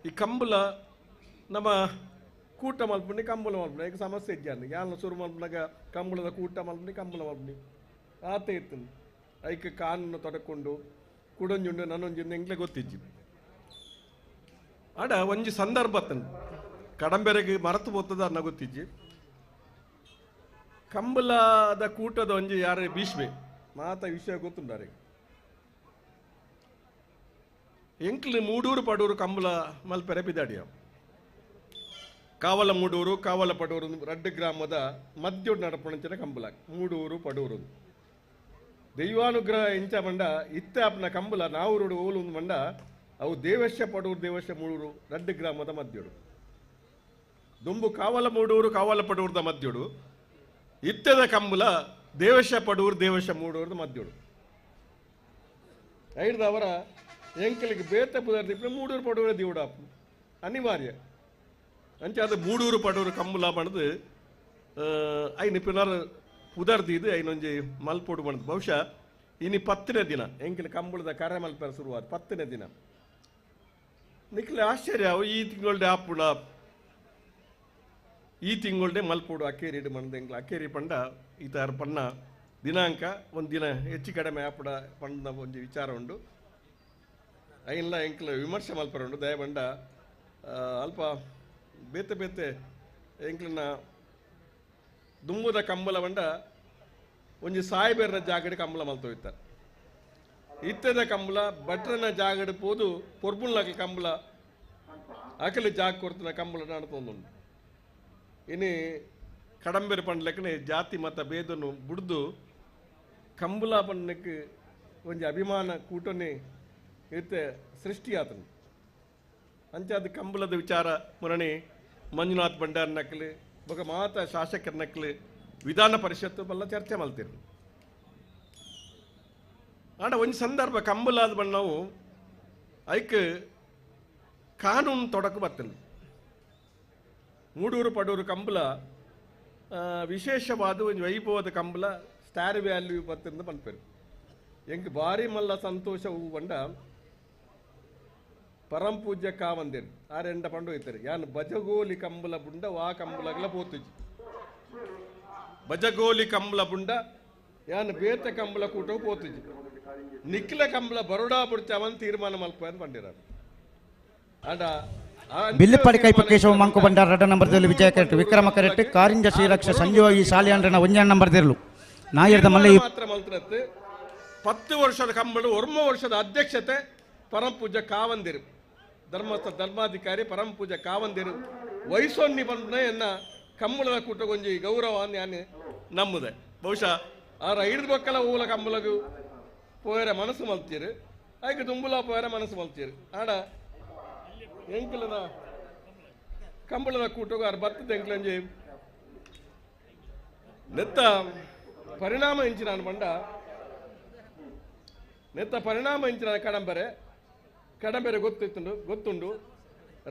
ಈ ಕಂಬಳ ನಮ್ಮ ಕೂಟ ಮಲ್ಪುನಿ ಕಂಬಳ ಮಲ್ಪುನಿ ಈಗ ಸಮಸ್ಯೆ ಇಜ್ಜಾಂದು ಯಾನ ಶುರು ಮಲ್ಪನಾಗ ಕಂಬಳದ ಕೂಟ ಮಲ್ಪುನಿ ಕಂಬಳ ಮಲ್ಪುನಿ ಆತ ಇತ್ತು. ಐಕ್ ಕಾನೂನು ತೊಡಕೊಂಡು ಕುಡೊಂಜುಂಡು ನನ್ನೊಂಜುಂಡು ಎಂಗ್ಲೆ ಗೊತ್ತಿಜ್ಜಿ. ಆಡ ಒಂಜಿ ಸಂದರ್ಭ ತನ್ ಕಡಂಬೆರೆಗೆ ಮರತು ಪೋತದ ಅನ್ನ ಗೊತ್ತಿಜ್ಜಿ. ಕಂಬಳದ ಕೂಟದ ಒಂಜಿ ಯಾರೇ ಭೀಷ್ಮೆ ಮಾತ ವಿಷಯ ಗೊತ್ತುಂಡಾರೆ. ಎಂಕ್ಲು ಮೂಡೂರು ಪಡೂರು ಕಂಬಳ ಮಲ್ಪೆರೆ ಬಿದಾಡಿಯ ಕಾವಲ ಮೂಡೂರು ಕಾವಲ ಪಡೂರು ರಡ್ಡು ಗ್ರಾಮದ ಮಧ್ಯ ನಡಪಣಂಚಿನ ಕಂಬಳ ಮೂಡೂರು ಪಡೂರು ದೈವಾನುಗ್ರಹ ಎಂಚ ಮಂಡ ಇತ್ತ ಅಪ್ನ ಕಂಬಳ ನಾವೂರುಡು ಓಲು ಮಂಡ ಅವು ದೇವಶ್ಯ ಪಡೂರು ದೇವಶ್ಯ ಮೂಡೂರು ರಡ್ಡು ಗ್ರಾಮದ ಮಧ್ಯೋಡು ದುಂಬು ಕಾವಲ ಮೂಡೂರು ಕಾವಲ ಪಡೂರದ ಮಧ್ಯೋಡು ಇತ್ತದ ಕಂಬಳ ದೇವಶ್ಯ ಪಡೂರು ದೇವಶ್ಯ ಮೂಡೂರದ ಮಧ್ಯೋಡು ಐಡ್ದವರ ಎಂಕಲಿಗೆ ಬೇತ ಪುದರ್ದಿಪ್ಪು ಮೂಡೂರು ಪಡೂರ ದೇವುಡಾಪು ಅನಿವಾರ್ಯ ಅಂಚೆ ಅದು ಮೂಡೂರು ಪಡೂರು ಕಂಬಳ ಬಣ್ಣದು ಐನು ಪುನರ್ ಪುದರ್ದಿದ್ದು ಐನೊಂಜಿ ಮಲ್ಪೋಡು ಬಣ್ಣದು. ಬಹುಶಃ ಇನಿ 10ನೇ ದಿನ ಎಂಕಲಿ ಕಂಬಳದ ಕರೆ ಮಲ್ಪೆರ ಶುರುವಾದ 10ನೇ ದಿನ. ನಿಕ್ಲೆ ಆಶ್ಚರ್ಯ ಈ ತಿಂಗಳ್ಡೆ ಆಪುಣ ಈ ತಿಂಗಳ್ಡೆ ಮಲ್ಪೋಡು ಅಕ್ಕೇರಿ ಇಡು ಮಣ್ಣದು ಎಂಕ್ಲ ಅಕ್ಕೇರಿ ಪಂಡ ಈ ತರ ಪಣ್ಣ ದಿನಾಂಕ ಒಂದು ದಿನ ಹೆಚ್ಚು ಕಡಿಮೆ ಆಪುಡ ಪಂಡ ಒಂಜಿ ವಿಚಾರ ಉಂಡು. ಐನ್ಲ ಎಂಕ್ಲ ವಿಮರ್ಶೆ ಮಲ್ಪರ ಉಂಡು ದಯಬಂಡ ಅಲ್ಪ ಬೇತೆ ಬೇತೆ ಎಂಕ್ಲನ್ನ ದುಂಬುದ ಕಂಬಳ ಬಂಡ ಒಂಜಿ ಸಾಯಿಬೇರನ ಜಾಗಡೆ ಕಂಬಳ ಮಲ್ತೋಯ್ತಾರೆ. ಇತ್ತದ ಕಂಬಳ ಭಟ್ರನ ಜಾಗಡೆ ಪೋದು ಪೊರ್ಬುಲ್ನಾಕಲಿ ಕಂಬಳ ಅಕಲಿ ಜಾಗ ಕೊಡ್ತನ ಕಂಬಳ ನಡತೊಂದುಂಡು. ಇನಿ ಕಡಂಬೆರೆ ಪಂಡ್ಲೆಕ್ಕನೆ ಜಾತಿ ಮತ ಭೇದನು ಬುಡ್ದು ಕಂಬಳ ಪಣ್ಣಕ್ಕೆ ಒಂಜಿ ಅಭಿಮಾನ ಕೂಟನೆ ಇತ್ತೆ ಸೃಷ್ಟಿ ಆತನು. ಅಂಚಾದ ಕಂಬಳದ ವಿಚಾರ ಮುರಣಿ ಮಂಜುನಾಥ್ ಭಂಡಾರ್ ನಕಲಿ ಬೊಕ ಮಾತ ಶಾಸಕರ ನಕಲಿ ವಿಧಾನ ಪರಿಷತ್ತು ಬಲ್ಲ ಚರ್ಚೆ ಮಲ್ತಿರು. ಆಂಡ ಒಂಜಿ ಸಂದರ್ಭ ಕಂಬಳಾದ ಬಣ್ಣವು ಐಕ್ ಕಾನೂನು ತೊಡಕು ಬರ್ತದೆ. ಮೂಡೂರು ಪಡೂರು ಕಂಬಳ ವಿಶೇಷವಾದ ಒಂಜಿ ವೈಭವದ ಕಂಬಳ ಸ್ಟಾರ್ ವ್ಯಾಲ್ಯೂ ಬರ್ತದೆ ಪನ್ಪೇರು. ಎಂಕ್ ಭಾರಿ ಮಲ್ಲ ಸಂತೋಷ ಹೂ ಬಂಡ ಪರಂ ಪೂಜ್ಯ ಕಾವಂದೇರು ಆ ರೆಂಡ ಪಂಡು ಹೋಯ್ತಾರೆ ಯಾನ್ ಬಜಗೋಲಿ ಕಂಬಳ ಬುಂಡ ವಾ ಕಂಬಳಗಲ ಪೋತುಜಿ ಬಜಗೋಲಿ ಕಂಬಳ ಬುಂಡ ಯಾನ್ ಬೇತ ಕಂಬಳ ಕೂಟವು ಪೋತುಜಿ ನಿಕ್ಲ ಕಂಬಳ ಬರೋಡಾ ಬುಡ್ಚಾವನ್ ತೀರ್ಮಾನ ಮಲ್ಪ ಅಂತ ಬಂದಿರ. ಆಡ ಬಿಲ್ಲುಪಾಡಿ ಕೈಪ ಕೇಶವ ಮಂಕು ಬಂಡಾರ 2 ನಂಬರ್ದಲ್ಲಿ ವಿಜಯ ಕರೆಕ್ಟ್ ವಿಕ್ರಮ ಕರೆಕ್ಟ್ ಕಾರಿಂಜ ಶ್ರೀರಕ್ಷ ಸಂಜೀವ ಸಾಲಿಯಾಂಡ್ರನ 1 ನಂಬರ್ದಿರಲು ನಾಯರ್ದ ಮಲ್ಲ ಮಾತ್ರ ಮಲ್ತ್ರತ್ತು 10 ವರ್ಷದ ಕಂಬಳು 9 ವರ್ಷದ ಅಧ್ಯಕ್ಷತೆ ಪರಂ ಪೂಜ್ಯ ಕಾವಂದಿರು ಧರ್ಮಸ್ಥ ಧರ್ಮಾಧಿಕಾರಿ ಪರಂ ಪೂಜ್ಯ ಕಾವಂದಿರು ವಯಸ್ಸೊನ್ನಿ ಬಂದ ಎನ್ನ ಕಂಬಳದ ಕೂಟಗೊಂಜಿ ಗೌರವ ನಾನು ನಂಬುದೆ. ಬಹುಶಃ ಆರ ಐದು ಬಕ್ಕಲ ಊಲ ಕಂಬಳಗು ಪೋಯರ ಮನಸ್ಸು ಮಲ್ತೀರು ಆಯ್ಕೆ ದುಂಬುಲ ಪೋಯರ ಮನಸ್ಸು ಮಲ್ತೀರು. ಆಡ ಎಂಕಲದ ಕಂಬಳದ ಕೂಟಗು ಆರು ಬತ್ತದ ಎಂಕಲಂಜಿ ನೆತ್ತ ಪರಿಣಾಮ ಇಂಚಿನ ಬಂಡ ನೆತ್ತ ಪರಿಣಾಮ ಇಂಚಿನ ಕಡಂಬರೆ ಕಡಂಬೆರೆ ಗೊತ್ತಿತ್ತುಂಡು ಗೊತ್ತುಂಡು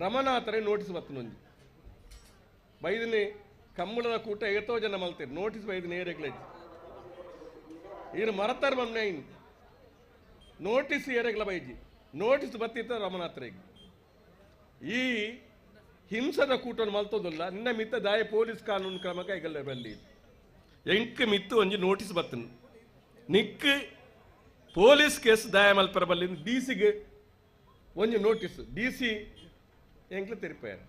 ರಮನಾಥರೇ ನೋಟಿಸ್ ಬತ್ತನೊಂಜಿ ಬೈದಿನಿ ಕಂಬಳದ ಕೂಟ ಏತೋ ಜನ ಮಲ್ತೀರಿ ನೋಟಿಸ್ ಬೈದಿನಿ ಏರೆಗ್ಲಜ್ಜಿ ಈರು ಮರತಾರ ಬಮ್ಮನೆ ನೋಟಿಸ್ ಏರೆಗ್ಲ ಬೈಜಿ ನೋಟಿಸ್ ಬತ್ತಿತ್ತ ರಮನಾಥರಿಗೆ ಈ ಹಿಂಸದ ಕೂಟವನ್ನು ಮಲ್ತೋದಿಲ್ಲ ನಿನ್ನ ಮಿತ್ತ ದಾಯ ಪೊಲೀಸ್ ಕಾನೂನು ಕ್ರಮ ಕೈಗಲ್ಲ ಬಲ್ಲಿ ಎಂಕ್ ಮಿತ್ತು ಒಂಜಿ ನೋಟಿಸ್ ಬತ್ತನು ನಿಕ್ ಪೊಲೀಸ್ ಕೇಸ್ ದಾಯ ಮಲ್ಪರ ಬಲ್ಲಿ ಡಿ ಸಿಗೆ ಒಂಜಿ ನೋಟಿಸ್ ಡಿ ಸಿ ಎಂಕ್ಲ ತೆರಿಪಾಯರು.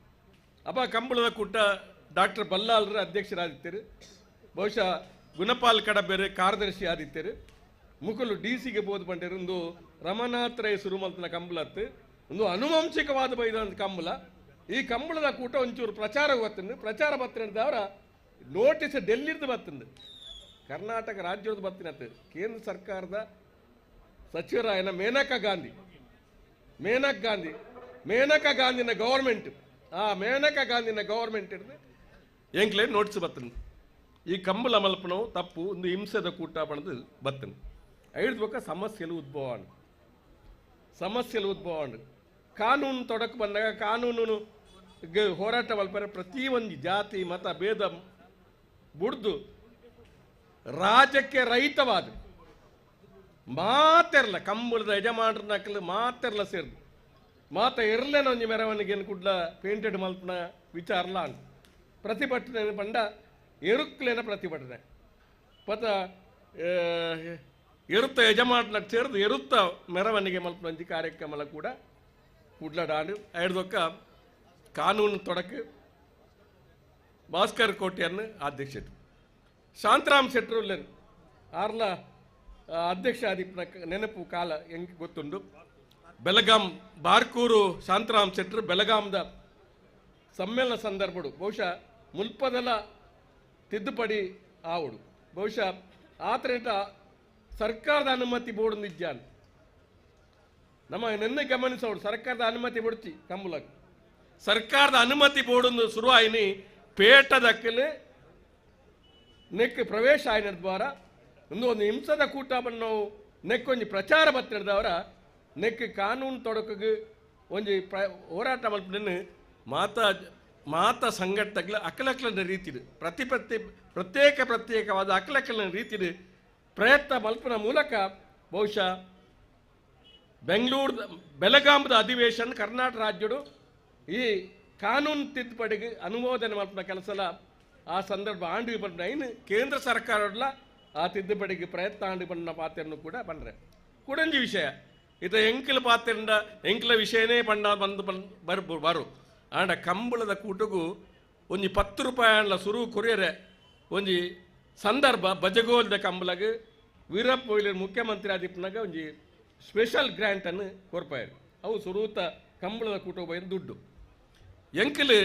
ಅಪ್ಪ ಕಂಬಳದ ಕೂಟ ಡಾಕ್ಟರ್ ಬಲ್ಲಾಲ್ರ ಅಧ್ಯಕ್ಷರಾದಿತ್ತರು, ಬಹುಶಃ ಗುಣಪಾಲ್ ಕಡಬೇರೆ ಕಾರ್ಯದರ್ಶಿ ಆದಿತ್ತರು. ಮುಕುಲು ಡಿ ಸಿಗೆ ಬೋದು ಬಂಡೇರು ಒಂದು ರಮನಾಥ್ ರೈ ಸುರುಮಲ್ತನ ಕಂಬಳತ್ತು ಒಂದು ಅನುವಂಶಿಕವಾದ ಬೈದ ಕಂಬಳ. ಈ ಕಂಬಳದ ಕೂಟ ಒಂಚೂರು ಪ್ರಚಾರ ಬತ್ತಂದು ಪ್ರಚಾರ ಬತ್ತಿನವರ ನೋಟಿಸ್ ಡೆಲ್ಲಿರ್ದು ಬತ್ತಂದು ಕರ್ನಾಟಕ ರಾಜ್ಯದ ಬತ್ತಿನತ್ತು ಕೇಂದ್ರ ಸರ್ಕಾರದ ಸಚಿವರಾಯನ ಮೇನಕಾ ಗಾಂಧಿ ಮೇನಕಾ ಗಾಂಧಿನ ಗೌರ್ಮೆಂಟ್ ಆ ಮೇನಕಾ ಗಾಂಧಿನ ಗೌರ್ಮೆಂಟ್ ಹಿಡಿದು ಎಂಕ್ಲೇ ನೋಟಿಸ್ ಬತ್ತಂದು ಈ ಕಂಬಳ ಮಲ್ಪನವು ತಪ್ಪು ಒಂದು ಹಿಂಸೆದ ಕೂಟ ಬಣ್ಣದು ಬತ್ತಂದು ಐದು ಬೊಕ್ಕ ಸಮಸ್ಯೆಲು ಉದ್ಭವ ಸಮಸ್ಯೆಲು ಉದ್ಭವ ಕಾನೂನು ತೊಡಕು ಬಂದಾಗ ಕಾನೂನು ಹೋರಾಟ ಮಲ್ಪರೆ ಪ್ರತಿಯೊಂದು ಜಾತಿ ಮತ ಭೇದ ಬುಡ್ದು ರಾಜ್ಯಕ್ಕೆ ರಹಿತವಾದ ಮಾತೆರ್ಲ ಕಂಬಳದ ಯಜಮಾನ್ರ ನಕಲು ಮಾತೆರ್ಲ ಸೇರ್ದು ಮಾತ ಇರ್ಲೇನ ಒಂಜಿ ಮೆರವಣಿಗೆಯನ್ನು ಕುಡ್ಲ ಪೇಂಟೆಡ್ ಮಲ್ಪನ ವಿಚಾರಲ ಅಂಡ್ ಪ್ರತಿಭಟನೆ ಪಂಡ ಎರುಕ್ಲೇನ ಪ್ರತಿಭಟನೆ ಪತ ಎರುತ್ತ ಯಜಮಾನ್ರ ಸೇರ್ದು ಎರುತ್ತ ಮೆರವಣಿಗೆ ಮಲ್ಪನ ಒಂಜಿ ಕಾರ್ಯಕ್ರಮ ಕೂಡ ಕುಡ್ಲಡಾಂಡು ಐಡ್ದೊಕ್ಕ ಕಾನೂನು ತೊಡಕು ಭಾಸ್ಕರ್ ಕೋಟೆಯನ್ನು ಅಧ್ಯಕ್ಷರು ಶಾಂತರಾಮ್ ಶೆಟ್ಟರು ಉಲ್ಲೇನು ಆರ್ಲ ಅಧ್ಯಕ್ಷ ಆದಿಪ್ಪನ ನೆನಪು ಕಾಲ ಹೆಂಗೆ ಗೊತ್ತುಂಡು. ಬೆಳಗಾಂ ಬಾರ್ಕೂರು ಶಾಂತರಾಮ್ ಶೆಟ್ಟರು ಬೆಳಗಾಂದ ಸಮ್ಮೇಳನ ಸಂದರ್ಭಡು ಬಹುಶಃ ಮುಲ್ಪದಲ ತಿದ್ದುಪಡಿ ಆವಡು ಬಹುಶಃ ಆತರೇಟ ಸರ್ಕಾರದ ಅನುಮತಿ ಬೋರ್ಡ್ ನಿಜ್ಜಾನ್ ನಮ್ಮ ನಿನ್ನೆ ಗಮನಿಸೋಡು ಸರ್ಕಾರದ ಅನುಮತಿ ಬಿಡ್ತಿ ಕಂಬುಲಕ್ಕೆ ಸರ್ಕಾರದ ಅನುಮತಿ ಬೋರ್ಡ್ ಶುರುವಾಯಿನಿ ಪೇಟದಕ್ಕಲ್ಲಿ ನೆಕ್ ಪ್ರವೇಶ ಆಯ್ನ ದ್ವಾರ ಒಂದು ಒಂದು ಹಿಂಸದ ಕೂಟವನ್ನು ನೆಕ್ಕೊಂಜಿ ಪ್ರಚಾರ ಬತ್ತಿಡ್ದವರ ನೆಕ್ ಕಾನೂನು ತೊಡಕಿಗೆ ಒಂಜಿ ಹೋರಾಟ ಮಲ್ಪನ ಮಾತಾ ಮಾತಾ ಸಂಘಟನೆಗಳ ಅಕಲಕಲನ ರೀತಿಡು ಪ್ರತಿ ಪ್ರತಿ ಪ್ರತ್ಯೇಕ ಪ್ರತ್ಯೇಕವಾದ ಅಕಲಕಲನ ರೀತಿಡು ಪ್ರಯತ್ನ ಮಲ್ಪನ ಮೂಲಕ ಬಹುಶಃ ಬೆಂಗಳೂರು ಬೆಳಗಾಂದ ಅಧಿವೇಶನ ಕರ್ನಾಟಕ ರಾಜ್ಯಡು ಈ ಕಾನೂನು ತಿದ್ದುಪಡಿಗೆ ಅನುಮೋದನೆ ಮಲ್ಪನ ಕೆಲಸಲ ಆ ಸಂದರ್ಭ ಆಂಡು ಬಂದ ಇನ್ನು ಕೇಂದ್ರ ಸರ್ಕಾರಲ್ಲ ಆ ತಿದ್ದುಪಡಿಗೆ ಪ್ರಯತ್ನ ಆಂಡು ಬಂದ ಪಾತ್ರನ್ನು ಕೂಡ ಬಂದರೆ ಕುಡಂಜಿ ವಿಷಯ ಇದು ಎಂಕಲ ಪಾತ್ರಿಂದ ಎಂಕಲ ವಿಷಯನೇ ಬಣ್ಣ ಬಂದು ಬಂದು ಬರು ಆಂಡ ಕಂಬಳದ ಕೂಟಗೂ ಒಂಜಿ 10 ರೂಪಾಯಿ ಸುರು ಕೊರಿಯರೆ ಒಂಜಿ ಸಂದರ್ಭ ಬಜಗೋಲ್ದ ಕಂಬಳಗೆ ವೀರಪ್ಪ ಮೊಯ್ಲಿ ಮುಖ್ಯಮಂತ್ರಿ ಆದಿಪ್ಪನಾಗ ಒಂಜಿ ಸ್ಪೆಷಲ್ ಗ್ರ್ಯಾಂಟನ್ನು ಕೊರ್ಪಾಯರು ಅವು ಸುರೂತ ಕಂಬಳದ ಕೂಟ ಬೈದ ದುಡ್ಡು ಎಂಕಲು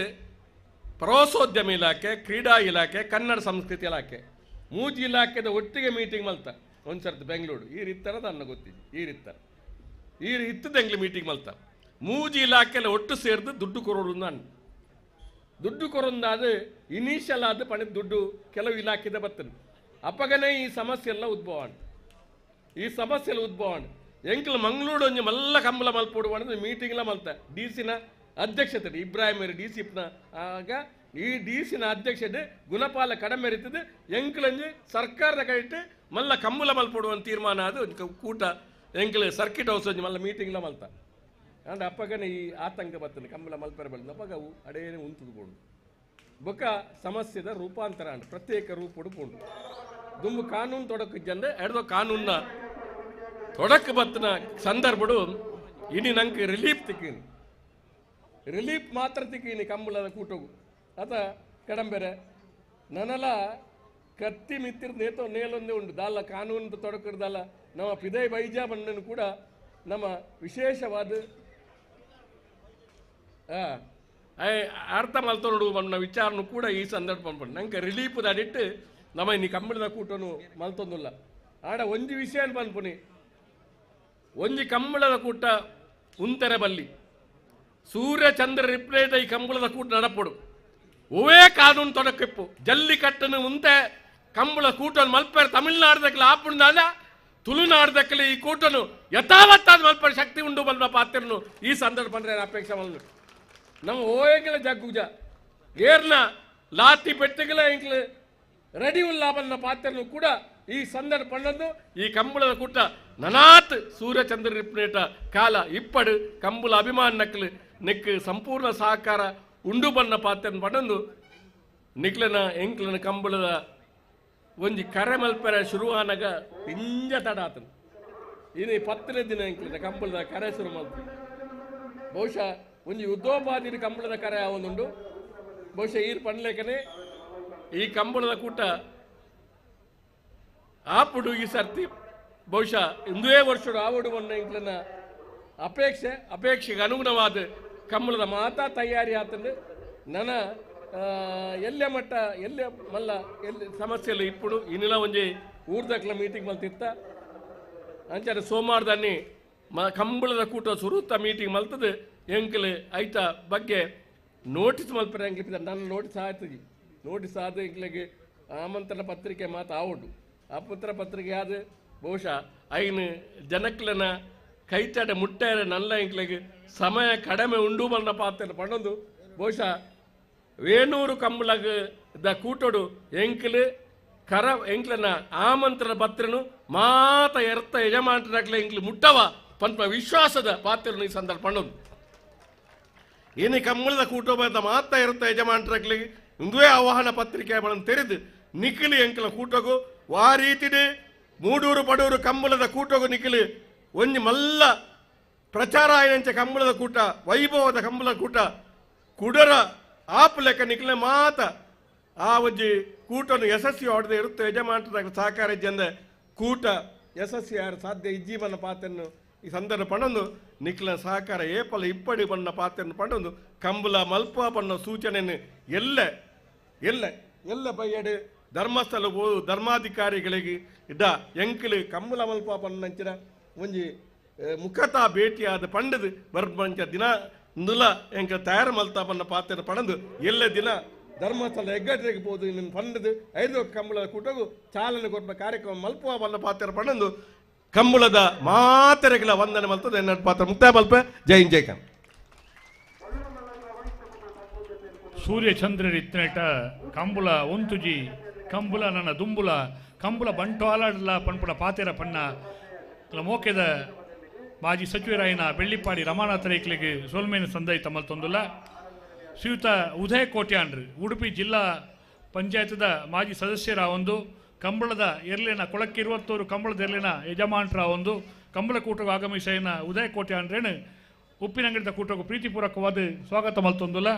ಪ್ರವಾಸೋದ್ಯಮ ಇಲಾಖೆ, ಕ್ರೀಡಾ ಇಲಾಖೆ, ಕನ್ನಡ ಸಂಸ್ಕೃತಿ ಇಲಾಖೆ ಮೂಜಿ ಇಲಾಖೆದ ಒಟ್ಟಿಗೆ ಮೀಟಿಂಗ್ ಮಲ್ತ ಒಂದು ಸರ್ತಿ ಬೆಂಗಳೂರು ಈ ರೀತರ ಅನ್ನ ಗೊತ್ತಿದೆ ಈ ರೀತರ ಈ ಇತ್ತದ ಎಂಗ್ಲಿ ಮೀಟಿಂಗ್ ಮಲ್ತ ಮೂಜಿ ಇಲಾಖೆಲ್ಲ ಒಟ್ಟು ಸೇರಿದು ದುಡ್ಡು ಕೊರೋಡು ನಾನು ದುಡ್ಡು ಕೊರೊಂದಾದ ಇನಿಷಿಯಲ್ ಆದ ಪಣದ ದುಡ್ಡು ಕೆಲವು ಇಲಾಖೆದ ಬರ್ತದೆ ಅಪ್ಪಗನೇ ಈ ಸಮಸ್ಯೆ ಎಲ್ಲ ಉದ್ಭವ ಈ ಸಮಸ್ಯೆ ಎಲ್ಲ ಉದ್ಭವ ಎಂಕಲ್ ಮಂಗಳೂರು ಒಂಜಿ ಮಲ್ಲ ಕಂಬಳ ಮಲ್ಪೋಡು ಅಂದ್ರೆ ಮೀಟಿಂಗ್ಲ ಮಲ್ತ ಡಿ ಸಿನ ಅಧ್ಯಕ್ಷತೆ ಇಬ್ರಾಹಿಂ ಡಿ ಸಿಪ್ನ ಆಗ ಈ ಡಿ ಸಿನ ಅಧ್ಯಕ್ಷತೆ ಗುಣಪಾಲ ಕಡಿಮೆ ಇರ್ತದೆ ಎಂಕಲಂಜಿ ಸರ್ಕಾರದ ಕೈಟ್ ಮಲ್ಲ ಕಂಬಳ ಮಲ್ಪೋಡುವ ತೀರ್ಮಾನ ಅದು ಒಂದು ಕೂಟ ಎಂಕಲ್ ಸರ್ಕಿಟ್ ಹೌಸ್ ಒಂಜಿ ಮಲ್ಲ ಮೀಟಿಂಗ್ಲ ಮಲ್ತ ಅಂಡ್ ಅಪ್ಪಗನೇ ಈ ಆತಂಕ ಬರ್ತದೆ ಕಂಬಳ ಮಲ್ಪೆರ ಬೆಳೆದ ಅಪ್ಪಗ ಅವು ಅಡೇನೆ ಉಂತುದು ಬೋಡು ಬೊಕ್ಕ ಸಮಸ್ಯೆದ ರೂಪಾಂತರ ಅಂಡ್ ಪ್ರತ್ಯೇಕ ರೂಪಡು ಪೋಂಡು ದುಂಬು ಕಾನೂನು ತೊಡಕು ಜಂದೆ ಎಡ್ದೋ ಕಾನೂನ ತೊಡಕು ಬತ್ತನ ಸಂದರ್ಭಡು ಇನಿ ನಂಗೆ ರಿಲೀಫ್ ತಿಕ್ಕೀನಿ ರಿಲೀಫ್ ಮಾತ್ರ ತಿಕ್ಕೀನಿ ಕಂಬಳದ ಕೂಟಗು ಅತ ಕಡಂಬೆರೆ ನನಲ ಕತ್ತಿ ಮಿತ್ತಿರ್ ನೇತೋ ನೇಲೊಂದೇ ಉಂಟು ದಾಲ ಕಾನೂನು ತೊಡಕಿರ್ದಲ್ಲ ನಮ್ಮ ಪಿದೈ ಬೈಜಾ ಬಣ್ಣನು ಕೂಡ ನಮ್ಮ ವಿಶೇಷವಾದ ಅರ್ಥ ಮಲ್ತೊಡು ಬಣ್ಣ ವಿಚಾರನು ಕೂಡ ಈ ಸಂದರ್ಭ ಪಂಪಂಡು ನಂಗೆ ರಿಲೀಫ್ ದಾಡಿಟ್ಟು ನಮ್ಮ ಇನ್ನಿ ಕಂಬಳದ ಕೂಟನು ಮಲ್ತೊಂದುಲ್ಲ ಆಡ ಒಂಜಿ ವಿಷಯ ಪನ್ಪುನಿ ಒಂಜಿ ಕಂಬಳದ ಕೂಟ ಉಂತೆರೆ ಬಲ್ಲಿ ಸೂರ್ಯ ಚಂದ್ರ ರಿಪ್ಲೇಟ್ ಈ ಕಂಬಳದ ಕೂಟ ನಡಪಡು ಒವೇ ಕಾನೂನು ತೊಡಕಿಪ್ಪು ಜಲ್ಲಿಕಟ್ಟನು ಮುಂತೆ ಕಂಬಳ ಕೂಟನು ಮಲ್ಪೇರು ತಮಿಳ್ನಾಡ್ದಕ್ಕಲ ಆಪುಂಡಾದ ತುಳುನಾಡ್ದಕ್ಕಲ ಈ ಕೂಟನು ಯಥಾವತ್ತಾದ ಮಲ್ಪರ ಶಕ್ತಿ ಉಂಡು ಬಲ್ಲ ಪಾತ್ರನು ಈ ಸಂದರ್ಭ ಅಂದ್ರೆ ಅಪೇಕ್ಷೆ ಮಲ್ಲು ನಮ್ಮ ಓಯಂಗಳ ಜಗ್ಗುಜ ಏರ್ನ ಲಾತಿ ಪೆಟ್ಟಿಗೆಲ ಎಂಕ್ಲು ರೆಡಿ ಉಲ್ಲ ಬಲ್ಲ ಪಾತ್ರನು ಕೂಡ ಈ ಸಂದರ್ಭ ಪಣ್ಣದ್ದು ಈ ಕಂಬಳದ ಕೂಟ ನನಾತ್ ಸೂರ್ಯಚಂದ್ರ ರಿಪ್ಲೇಟ ಕಾಲ ಇಪ್ಪಡು ಕಂಬಳ ಅಭಿಮಾನ ನಕ್ಲು ನೆಕ್ ಸಂಪೂರ್ಣ ಸಹಕಾರ ಉಂಡು ಬಣ್ಣ ಪಾತ್ರನ ಪಡಂದು ನಿಕ್ಲನ ಎಂಕ್ಲನ ಕಂಬಳದ ಒಂಜಿ ಕರೆ ಮಲ್ಪೆರೆ ಶುರುವಾನಾಗ ಇಂಜ ತಡ ಆತನು ಇನ್ನು 10ನೇ ದಿನ ಎಂಕ್ಲನ ಕಂಬಳದ ಕರೆ ಶುರು ಮಲ್ತು ಬಹುಶಃ ಒಂಜಿ ಯುದ್ಧೋಪಾದಿನ ಕಂಬಳದ ಕರೆ ಆವೊಂದುಂಡು ಬಹುಶಃ ಈರ್ ಪಣ್ಲೇಕನೆ ಈ ಕಂಬಳದ ಕೂಟ ಆಪುಡು ಈ ಸರ್ತಿ ಬಹುಶಃ ಇಂದುವೇ ವರ್ಷಡು ಆವಡು ಬಣ್ಣ ಎಂಕ್ಲನ ಅಪೇಕ್ಷೆ ಅಪೇಕ್ಷೆಗೆ ಅನುಗುಣವಾದ ಕಂಬಳದ ಮಾತಾ ತಯಾರಿ ಆತಂದು ನನ್ನ ಎಲ್ಲೆ ಮಟ್ಟ ಎಲ್ಲೆ ಮಲ್ಲ ಎಲ್ಲಿ ಸಮಸ್ಯೆಲ್ಲ ಇಪ್ಪುಡು ಇನ್ನಿಲ್ಲ ಒಂಜಿ ಊರ್ದಕ್ಲ ಮೀಟಿಂಗ್ ಮಲ್ತಿತ್ತ ಅಂಚಾರೆ ಸೋಮವಾರದಾನಿ ಕಂಬಳದ ಕೂಟ ಸುರುತ್ತ ಮೀಟಿಂಗ್ ಮಲ್ತದೆ ಎಂಕಲ್ ಐತ ಬಗ್ಗೆ ನೋಟಿಸ್ ಮಲ್ಪರೆ ಎಂಕ್ಲಿ ನನ್ನ ನೋಟಿಸ್ ಆಯ್ತದೆ ನೋಟಿಸ್ ಆದ ಎಂಕ್ಲಿಗೆ ಆಮಂತ್ರಣ ಪತ್ರಿಕೆ ಮಾತು ಆವಡು ಆ ಪತ್ರ ಪತ್ರಿಕೆ ಆದ ಬಹುಶಃ ಐನು ಜನಕ್ಲನ ಕೈತಡೆ ಮುಟ್ಟಾರೆ ನಲ್ಲ ಎಂಕ್ಲಿಗೆ ಸಮಯ ಕಡಿಮೆ ಉಂಡು ಬಣ್ಣ ಪಾತ್ರ ಪಣ್ಣೊಂದು ಬಹುಶಃ ವೇಣೂರು ಕಂಬಳಗ the ಕೂಟೋಡು ಎಂಕ್ಲು ಕರ ಎಂಕ್ಲನ ಆಮಂತ್ರಣ ಪತ್ರನು ಮಾತ ಎರ್ತ ಯಜಮಾನರಾಗ್ಲೆ ಎಂಕ್ಲು ಮುಟ್ಟವ ಪನ್ಪ ವಿಶ್ವಾಸದ ಪಾತ್ರನು ಈ ಸಂದರ್ಭ ಪಣ್ಣದು. ಏನೇ ಕಮ್ಮಳದ ಕೂಟೋಬದ ಮಾತ ಎರ್ತ ಯಜಮಾನರಾಗ್ಲಿ ಇಂದುವೇ ಆಹ್ವಾನ ಪತ್ರಿಕೆ ಬಳನ್ನು ತೆರೆದು ನಿಖಿಲಿ ಎಂಕ್ಲ ಕೂಟಗು ವಾ ರೀತಿಡೆ ಮೂಡೂರು ಪಡೂರು ಕಂಬಳದ ಕೂಟಗು ನಿಖಿಲಿ ಒಂಜಿ ಮಲ್ಲ ಪ್ರಚಾರ ಆಯನಂಚ ಕಂಬಳದ ಕೂಟ ವೈಭವದ ಕಂಬಳದ ಕೂಟ ಕುಡರ ಆಪ್ ಲೆಕ್ಕ ನಿಖಿಲ ಮಾತ ಆ ಒಂಜಿ ಕೂಟನು ಯಶಸ್ವಿ ಹೊಡೆದು ಇರುತ್ತೆ ಯಜಮಾನದಾಗ ಸಹಕಾರ ಜಂದ ಕೂಟ ಯಶಸ್ವಿ ಯಾರು ಸಾಧ್ಯ ಇಜ್ಜೀವನ ಪಾತ್ರನ್ನು ಈ ಸಂದರ್ಭ ಪಣೊಂದು ನಿಖಿಲ ಸಹಕಾರ ಏಪಲ ಇಪ್ಪಡಿ ಬಣ್ಣ ಪಾತ್ರನ್ನು ಪಣೊಂದು ಕಂಬಳ ಮಲ್ಪ ಬಣ್ಣ ಸೂಚನೆಯನ್ನು ಎಲ್ಲ ಎಲ್ಲ ಎಲ್ಲ ಬಯ್ಯಡು ಧರ್ಮಸ್ಥಳ ಧರ್ಮಾಧಿಕಾರಿಗಳಿಗೆ ಇದ್ದ ಎಂಕಲು ಕಂಬಳ ಮಲ್ಪ ಬಣ್ಣಂಚಿನ ಒಂಜಿ ಮುಖತ ಭೇಟಿಯಾದ ಪಂಡದು ಬರ್ಬಂಚ ದಿನ ನುಲ ಎಂಕ ತಯಾರು ಮಲ್ತಾ ಬಣ್ಣ ಪಾತ್ರ ಪಣಂದು ಎಲ್ಲ ದಿನ ಧರ್ಮಸ್ಥಳ ಹೆಗ್ಗಡ್ರಿಗೆ ಬೋದು ನಿನ್ನ ಪಂಡದು ಐದು ಕಂಬಳದ ಕೂಟಗು ಚಾಲನೆ ಕೊಟ್ಟ ಕಾರ್ಯಕ್ರಮ ಮಲ್ಪುವ ಬಣ್ಣ ಪಾತ್ರ ಪಣಂದು ಕಂಬಳದ ಮಾತೆರೆಗಳ ವಂದನೆ ಮಲ್ತದೆ ಎನ್ನ ಪಾತ್ರ ಮುಕ್ತಾಯ ಮಲ್ಪ. ಜೈ ಹಿಂದ್, ಜೈ ಕನ್ನಡ. ಸೂರ್ಯ ಚಂದ್ರರಿತ್ತನೇಟ ಕಂಬುಲ ಒಂತುಜಿ ಕಂಬುಲ ನನ್ನ ದುಂಬುಲ ಕಂಬುಲ ಬಂಟೋಲಾಡಲ ಪನ್ಪುಡ ಪಾತೆರ ಪಣ್ಣ ಮೋಕೆದ ಮಾಜಿ ಸಚಿವರಾಯಿನ ಬೆಳ್ಳಿಪಾಡಿ ರಮಾನಾಥ ರೈಕ್ಲಿಗೆ ಸೋಲ್ಮೇನ ಸಂದೈ ತಮ್ಮಲ್ ತೊಂದುಲ್ಲ. ಶ್ರೀಯುತ ಉದಯ ಕೋಟ್ಯಾನ್ರು ಉಡುಪಿ ಜಿಲ್ಲಾ ಪಂಚಾಯತ್ದ ಮಾಜಿ ಸದಸ್ಯರ ಒಂದು ಕಂಬಳದ ಎರ್ಲಿನ ಕೊಳಕ್ಕಿರುವತ್ತೂರು ಕಂಬಳದ ಎರ್ಲಿನ ಯಜಮಾನ್ರ ಒಂದು ಕಂಬಳ ಕೂಟಕ್ಕೆ ಆಗಮಿಸೈನ ಉದಯ ಕೋಟ್ಯಾನ್ರೇನು ಉಪ್ಪಿನಂಗಡಿದ ಕೂಟಕ್ಕೂ ಪ್ರೀತಿಪೂರ್ವಕವಾದ ಸ್ವಾಗತ ಮಲ್ತೊಂದುಲ್ಲ.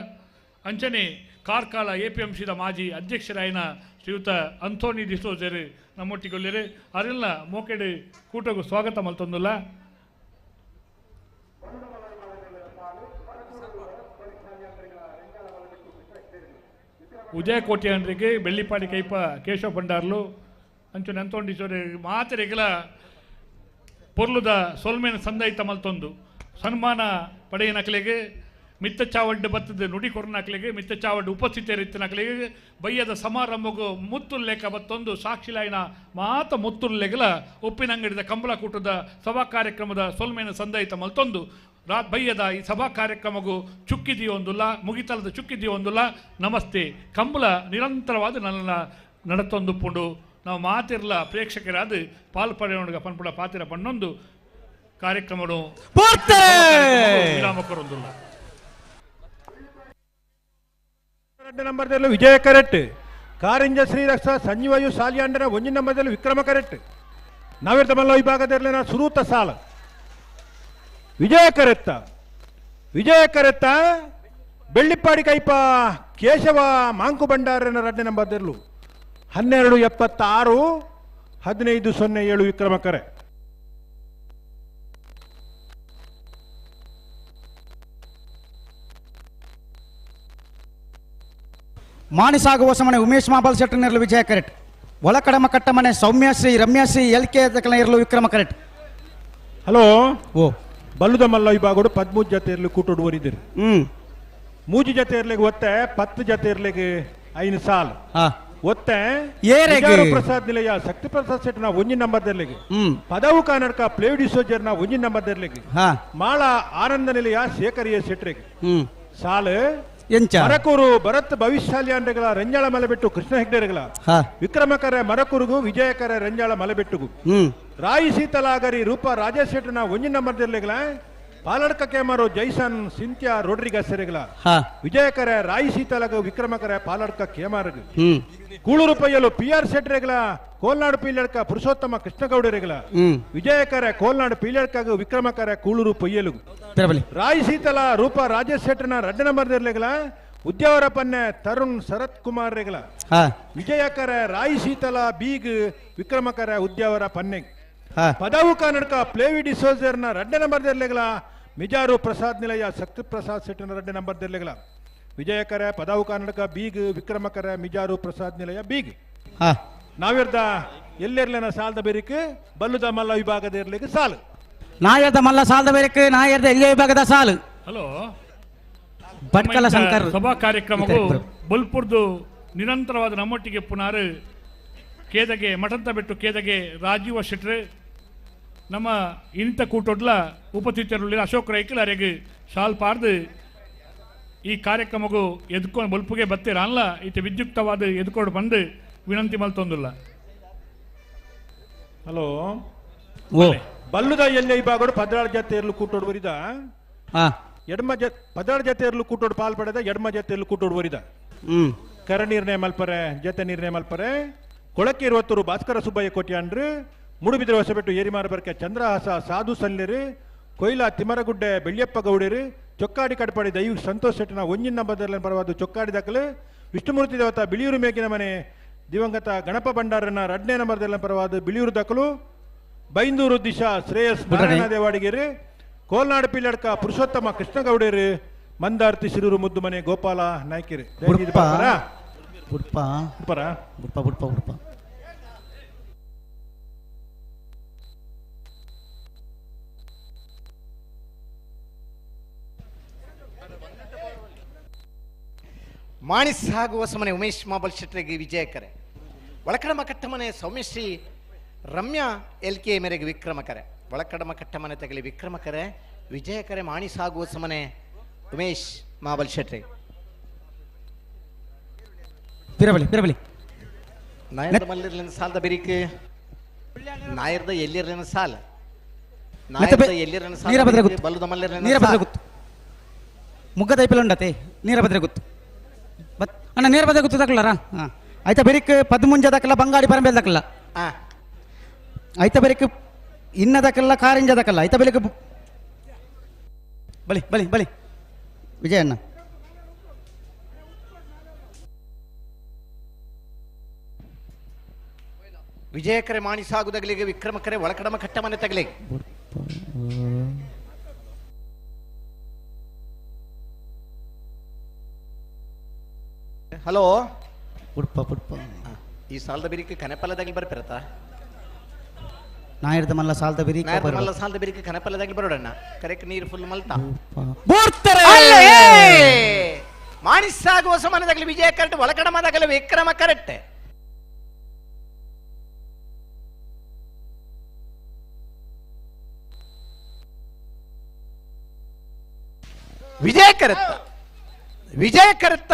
ಅಂಚನೆ ಕಾರ್ಕಾಲ ಎ ಪಿ ಎಂ ಸಿದ ಮಾಜಿ ಅಧ್ಯಕ್ಷರಾಯಿನ ಶ್ರೀಯುತ ಅಂಥೋನಿ ಡಿಸೋಜರು ನಮ್ಮೊಟ್ಟಿಗೊಲ್ಲಿರು ಅರೆಲ್ಲ ಮೋಕೆಡು ಕೂಟಕ್ಕೂ ಸ್ವಾಗತ ಮಲ್ತೊಂದುಲ್ಲ. ಉದಯ ಕೋಟ್ಯಾನ್ರಿಗೆ ಬೆಳ್ಳಿಪಾಡಿ ಕೈಪ ಕೇಶವ ಭಂಡಾರ್ಲು ಅಂಚನೆ ಅಂಥೋನಿ ಡಿಸೋಜರ್ ಮಾತೆರೆಗಳ ಪೊರ್ಲುದ ಸೊಲ್ಮೇನ ಸಂದೈತ ಮಲ್ತೊಂದು ಸನ್ಮಾನ ಪಡೆಯನಕಲಿಗೆ ಮಿತ್ತ ಚಾವಡ್ಡು ಬತ್ತದ ನುಡಿ ಕೊರ್ನಕಲಿಗೆ ಮಿತ್ತ ಚಾವಡ್ಡು ಉಪಸ್ಥಿತರಿತ್ತನಕಲಿಗೆ ಬಯ್ಯದ ಸಮಾರಂಭಗೂ ಮುತ್ತುಲ್ಲೇಖ ಬತ್ತೊಂದು ಸಾಕ್ಷಿಲಾಯಿನ ಮಾತ ಮುತ್ತುಲ್ಲೆಗಲ ಉಪ್ಪಿನಂಗಡಿದ ಕಂಬಳ ಕೂಟದ ಸಭಾ ಕಾರ್ಯಕ್ರಮದ ಸೊಲ್ಮೇನ ಸಂದೈತ ಮಲ್ತೊಂದು ಬಯ್ಯದ ಈ ಸಭಾ ಕಾರ್ಯಕ್ರಮಗೂ ಚುಕ್ಕಿದೆಯೊಂದುಲ್ಲ ಮುಗಿತಲದ ಚುಕ್ಕಿದೆಯೊಂದುಲ್ಲ. ನಮಸ್ತೆ. ಕಂಬಳ ನಿರಂತರವಾದ ನನ್ನ ನಡತೊಂದು ಪುಂಡು ನಾವು ಮಾತಿರಲ ಪ್ರೇಕ್ಷಕರಾದ ಪಾಲ್ ಪಡೆಯೋಣ ಪನ್ಪುಡ ಪಾತಿರ ಪಣ್ಣೊಂದು ಕಾರ್ಯಕ್ರಮನು ವಿರಾಮ ಕೊರೊಂದುಲ್ಲ. ನಂಬರ್ದಲ್ಲಿ ವಿಜಯ ಕರೆಕ್ಟ್, ಕಾರಿಂಜ ಶ್ರೀರಕ್ಷ ಸಂಜೀವಯು ಸಾಲಿಯಾಂಡನ ಒಂಜಿನ ನಂಬರ್ದಲ್ಲಿ ವಿಕ್ರಮ ಕರೆಕ್ಟ್. ನಾವಿರ್ತ ಮಲ್ಲ ವಿಭಾಗದಲ್ಲಿ ಸುರೂತ ಸಾಲ ವಿಜಯ ಕರೆತ್ತ ವಿಜಯ ಕರೆತ್ತ ಬೆಳ್ಳಿಪ್ಪಾಡಿ ಕೈಪ ಕೇಶವ ಮಾಂಕು ಭಂಡಾರನ ಎರಡನೇ ನಂಬರ್ದಲ್ಲೂ 12:76 15:07 ವಿಕ್ರಮ ಕರೆ. ಮಾಣಿಸಾಗುವ ಸಮನೆ ಉಮೇಶ್ ಮಾಬಲ್ ಶೆಟ್ಟರ್ನಿರಲು ವಿಜಯ correct. ಒಳಕಡಮ ಕಟ್ಟಮನೆ Soumyashree Ramyashree L K ಇರಲು ವಿಕ್ರಮ ಕರೆಕ್ಟ್. ಹಲೋ ಓ ಬಲ್ಲುದ ಮಲ್ಲ ವಿಭಾಗಡು 13 ಜತೆ ಇರಲಿ ಕೂಟೋಡು ಓರಿದಿರಿ. 3 ಜತೆ ಇರ್ಲಿಗೆ ಒತ್ತೆ 10 ಜತೆ ಇರ್ಲಿಗೆ 5 ಸಾಲು ಒತ್ತೆ ಪ್ರಸಾದ್ ನಿಲಯ ಶಕ್ತಿ ಪ್ರಸಾದ್ ಶೆಟ್ಟರ್ನ ಒಂಜಿನ ನಂಬರ್ದಲ್ಲಿಗೆ ಪದವು ಕರ್ನಾಟಕ ಪ್ಲೇವ್ ಡಿಸೋಜರ್ನ ಒಂಜಿನ ನಂಬರ್ದಲ್ಲಿಗೆ ಮಾಳ ಆನಂದ ನಿಲಯ ಶೇಖರಿಯ ಶೆಟ್ರಿಗೆ ಸಾಲು ಮರಕೂರು ಭರತ್ ಭವಿಷ್ಯಾಲಿಗಳ ರಂಜಾಳ ಮಲೆಬೆಟ್ಟು ಕೃಷ್ಣ ಹೆಗ್ಡೆಗಳ ವಿಕ್ರಮಕರೆ ಮರಕೂರುಗು ವಿಜಯಕರೆ ರಂಜಾಳ ಮಲೆಬೆಟ್ಟುಗು ರಾಯಿ ಸೀತಲಾಗರಿ ರೂಪ ರಾಜೇಶ್ ಶೆಟ್ಟರ್ನ ಒಂಜಿನ ನಂಬರ್ದಲ್ಲಿಗಳ ಪಾಲಡ್ಕ ಕೇಮರು ಜೈಸನ್ ಸಿಂತ್ಯಾ ರೋಡ್ರಿಗಸೆರೆಗಳ ವಿಜಯಕರೆ ರಾಯಿ ಸೀತಲಗ ವಿಕ್ರಮಕರೆ ಪಾಲಡ್ಕ ಕೇಮಾರಗು ಕೂಳೂರು ಪೈಯಲು ಪಿ ಆರ್ ಶೆಟ್ಟರೆಗಳ ಕೋಲ್ನಾಡು ಪೀಲಡ್ಕ ಪುರುಷೋತ್ತಮ ಕೃಷ್ಣಗೌಡರೆಗಳ ವಿಜಯಕರೆ ಕೋಲ್ನಾಡು ಪೀಲಡ್ಕಾಗ ವಿಕ್ರಮಕರೆ ಕೂಳೂರು ಪೊಯ್ಯಲುಗು ರಾಯಿ ಸೀತಲ ರೂಪ ರಾಜೇಶ್ ಶೆಟ್ಟರ್ನ ರಡ್ಡ ನಂಬರ್ದಿರ್ಲೆಗಳ ಉದ್ಯಾವರ ಪನ್ನೆ ತರುಣ್ ಶರತ್ ಕುಮಾರ್ ರೆಗಳ ವಿಜಯಕರ ರಾಯಿ ಸೀತಲ ಬೀಗ್ ವಿಕ್ರಮಕರ ಉದ್ಯಾವರ ಪನ್ನೆ ಪದವು ಕರ್ನಾಟಕ ಪ್ಲೇವಿ ಡಿಸೋಜರ್ನ ರಡ್ಡ ನಂಬರ್ದಿರ್ಲೆಗಳ ಮಿಜಾರು ಪ್ರಸಾದ್ ನಿಲಯ ಶಕ್ತಿ ಪ್ರಸಾದ್ ಶೆಟ್ಟರ್ನ ರಡ್ಡ ನಂಬರ್ದಿರ್ಲೆಗಳ ವಿಜಯಕರ ಪದವು ಕರ್ನಾಟಕ ಬೀಗ್ ವಿಕ್ರಮಕರ ಮಿಜಾರು ಪ್ರಸಾದ್ ನಿಲಯ ಬೀಗ್. ನಾವಿರ್ದ ಎಲ್ಲೆರ್ಲೆನ ಸಾಲದ ಬೇರಿಕೆ ಬಲ್ಲುದ ಮಲ್ಲ ವಿಭಾಗದ ಇರ್ಲಿಕ್ಕೆ ಸಾಲು ನಾಯರ್ದ ಮಲ್ಲ ಸಾಲದ ಬೇರಿಕೆ ನಾಯರ್ದ ಎಲ್ಲಿ ವಿಭಾಗದ ಸಾಲು. ಹಲೋ ಭಟ್ಕಲ ಶಂಕರ್ ಸಭಾ ಕಾರ್ಯಕ್ರಮವು ಬಲ್ಪುರ್ದು ನಿರಂತರವಾದ ನಮ್ಮೊಟ್ಟಿಗೆ ಪುನಾರು ಕೇದಗೆ ಮಠಂತ ಬಿಟ್ಟು ಕೇದಗೆ ರಾಜೀವ ಶೆಟ್ರು ನಮ್ಮ ಇಂಥ ಕೂಟೊಡ್ಲ ಉಪಸ್ಥಿತರುಳ್ಳ ಅಶೋಕ್ ರೈಕಲ್ ಅರೆಗೆ ಶಾಲ್ ಪಾರ್ದು ಈ ಕಾರ್ಯಕ್ರಮಗೂ ಎದ್ಕೊಂಡು ಬಲ್ಪುಗೆ ಬತ್ತೀರ ಅಲ್ಲ ಈತ ವಿದ್ಯುಕ್ತವಾದ ಎದ್ಕೊಂಡು ಬಂದು ವಿನಂತಿ ಮಲ್ತೊಂದುಲ್ಲ. ಹಲೋ ಬಲ್ಲುದ ಎಲ್ಲಿ ವಿಭಾಗಡು 16 ಜತೆಯಲ್ಲೂ ಕೂಟೋಡು ಬರಿದ ಎಡಮ 16 ಜತೆಯಲ್ಲೂ ಕೂಟೋಡು ಪಾಲ್ ಪಡೆದ ಎಡಮ ಜತೆಯಲ್ಲೂ ಕೂಟೋಡು ಬರಿದ ಕರ ನಿರ್ಣಯ ಮಲ್ಪರೆ ಜತೆ ನಿರ್ಣಯ ಮಲ್ಪರೆ ಕೊಳಕ್ಕೆ ಇರುವತ್ತೂರು ಭಾಸ್ಕರ ಸುಬ್ಬಯ್ಯ ಕೋಟ್ಯಾನ್ರು ಮೂಡುಬಿದ್ರೆ ಹೊಸಬೆಟ್ಟು ಏರಿಮಾರ ಬರ್ಕೆ ಚಂದ್ರಹಾಸ ಸಾಧು ಸಲ್ಲೇರು ಕೊಯ್ಲಾ ತಿಮರಗುಡ್ಡೆ ಬೆಳ್ಳಿಯಪ್ಪ ಗೌಡರು ಚೊಕ್ಕಾಡಿ ಕಡಪಾಡಿ ದೈವ ಸಂತೋಷ್ ಶೆಟ್ಟಿನ ಒಂಜಿನ ಬದಲ ಪರವಾದ ಚೊಕ್ಕಾಡಿ ದಾಖಲೆ ವಿಷ್ಣುಮೂರ್ತಿ ದೇವತಾ ಬಿಳಿಯೂರು ಮೇಗಿನ ಮನೆ ದಿವಂಗತ ಗಣಪ ಭಂಡಾರನ 2ನೇ ನಂಬರ್ದಲ್ಲ ಪರವಾದ ಬಿಳಿಯೂರು ದಾಖಲು ಬೈಂದೂರು ದಿಶಾ ಶ್ರೇಯಸ್ ನಾರಾಯಣ ದೇವಾಡಿಗೆರೆ ಕೋಲ್ನಾಡು ಪಿಲ್ಲಡ್ಕ ಪುರುಷೋತ್ತಮ ಕೃಷ್ಣಗೌಡರು ಮಂದಾರ್ತಿ ಶಿರೂರು ಮುದ್ದು ಮನೆ ಗೋಪಾಲ ನಾಯ್ಕೆರೆ. ಮಾಣಿಸ್ ಹಾಗೂ ಹೊಸಮನೆ ಉಮೇಶ್ ಮಾಬಲ್ ಶೆಟ್ಟರಿಗೆ ವಿಜಯಕರೆ ಒಳಕಡಮ ಕಟ್ಟಮನೆ ಸೌಮ್ಯಶ್ರೀ ರಮ್ಯಾ ಎಲ್ ಕೆ ಮೇರೆಗೆ ವಿಕ್ರಮಕರೆ ಒಳಕಡಮ ಕಟ್ಟಮನೆ ತಗಲಿ ವಿಕ್ರಮಕರೆ ವಿಜಯಕರೆ ಮಾಣಿಸ್ ಹಾಗೂ ಹೊಸಮನೆ ಉಮೇಶ್ ಮಾಬಲ್ ಶೆಟ್ರಿ. ಪಿರಬಲಿ ಪಿರಬಲಿ ನಾಯರ್ದ ಮಲ್ಲಿರ್ಲಿನ ಸಾಲದ ಬೆರಿಕೆ ನಾಯರ್ದ ಎಲ್ಲಿರ್ಲಿನ ಸಾಲ ನಾಯರ್ದ ಎಲ್ಲಿರ್ಲಿನ ಸಾಲ ಬಲ್ಲದ ಮಲ್ಲಿರ್ಲಿನ ನೀರಭದ್ರ ಗೊತ್ತು ಮುಗ್ಗದ ಐಪಿಲ್ ಉಂಡತೆ ನೀರಭದ್ರ ಗೊತ್ತು ಬತ್ ಅಣ್ಣ ನೀರಭದ್ರ ಗೊತ್ತು ತಕಲಾರ ಹಾಂ ಆಯ್ತಾ ಬೆರಿಕ್ ಪದ್ಮುಂಜ ದಕ್ಕಲ್ಲ ಬಂಗಾಡಿ ಪರಂಬೇಲ್ ದಕ್ಕಲ್ಲ ಆಯ್ತಾ ಬೆರಿಕ್ ಇನ್ನ ದಕ್ಕಲ್ಲ ಕಾರಿಂಜ ದಕ್ಕಲ್ಲ ಆಯ್ತಾ ಬೆರಿಕ್ ಬಲಿ ಬಲಿ ಬಲಿ ವಿಜಯಣ್ಣ ವಿಜಯಕರೆ ಮಾಣಿಸಾಗುದಗಲಿಗೆ ವಿಕ್ರಮಕರೆ ಒಳಕಡಮ ಕಟ್ಟಮನೆ ತಗಲಿ ಹಲೋ ಉಡುಪ ಉಡುಪ ಈ ಸಾಲದ ಬಿರಿಕೆ ಕನೆಪಲ್ಲದಾಗಲಿ ಬರ್ಪಿರತ್ತ ನಾಯರ್ದ ಮಲ್ಲ ಸಾಲದ ಬಿರಿ ನಾಯರ್ದ ಮಲ್ಲ ಸಾಲದ ಬಿರಿಕೆ ಕನೆಪಲ್ಲದಾಗಲಿ ಬರೋಡಣ್ಣ ಕರೆಕ್ಟ್ ನೀರು ಫುಲ್ ಮಲ್ತಾ ಮಾಣಿಸಾಗುವ ಸಮಾನದಾಗಲಿ ವಿಜಯ correct ಒಳಕಡಮದಾಗಲಿ Vikrama correct. Vijaya correct Vijaya ಕರೆತ್ತ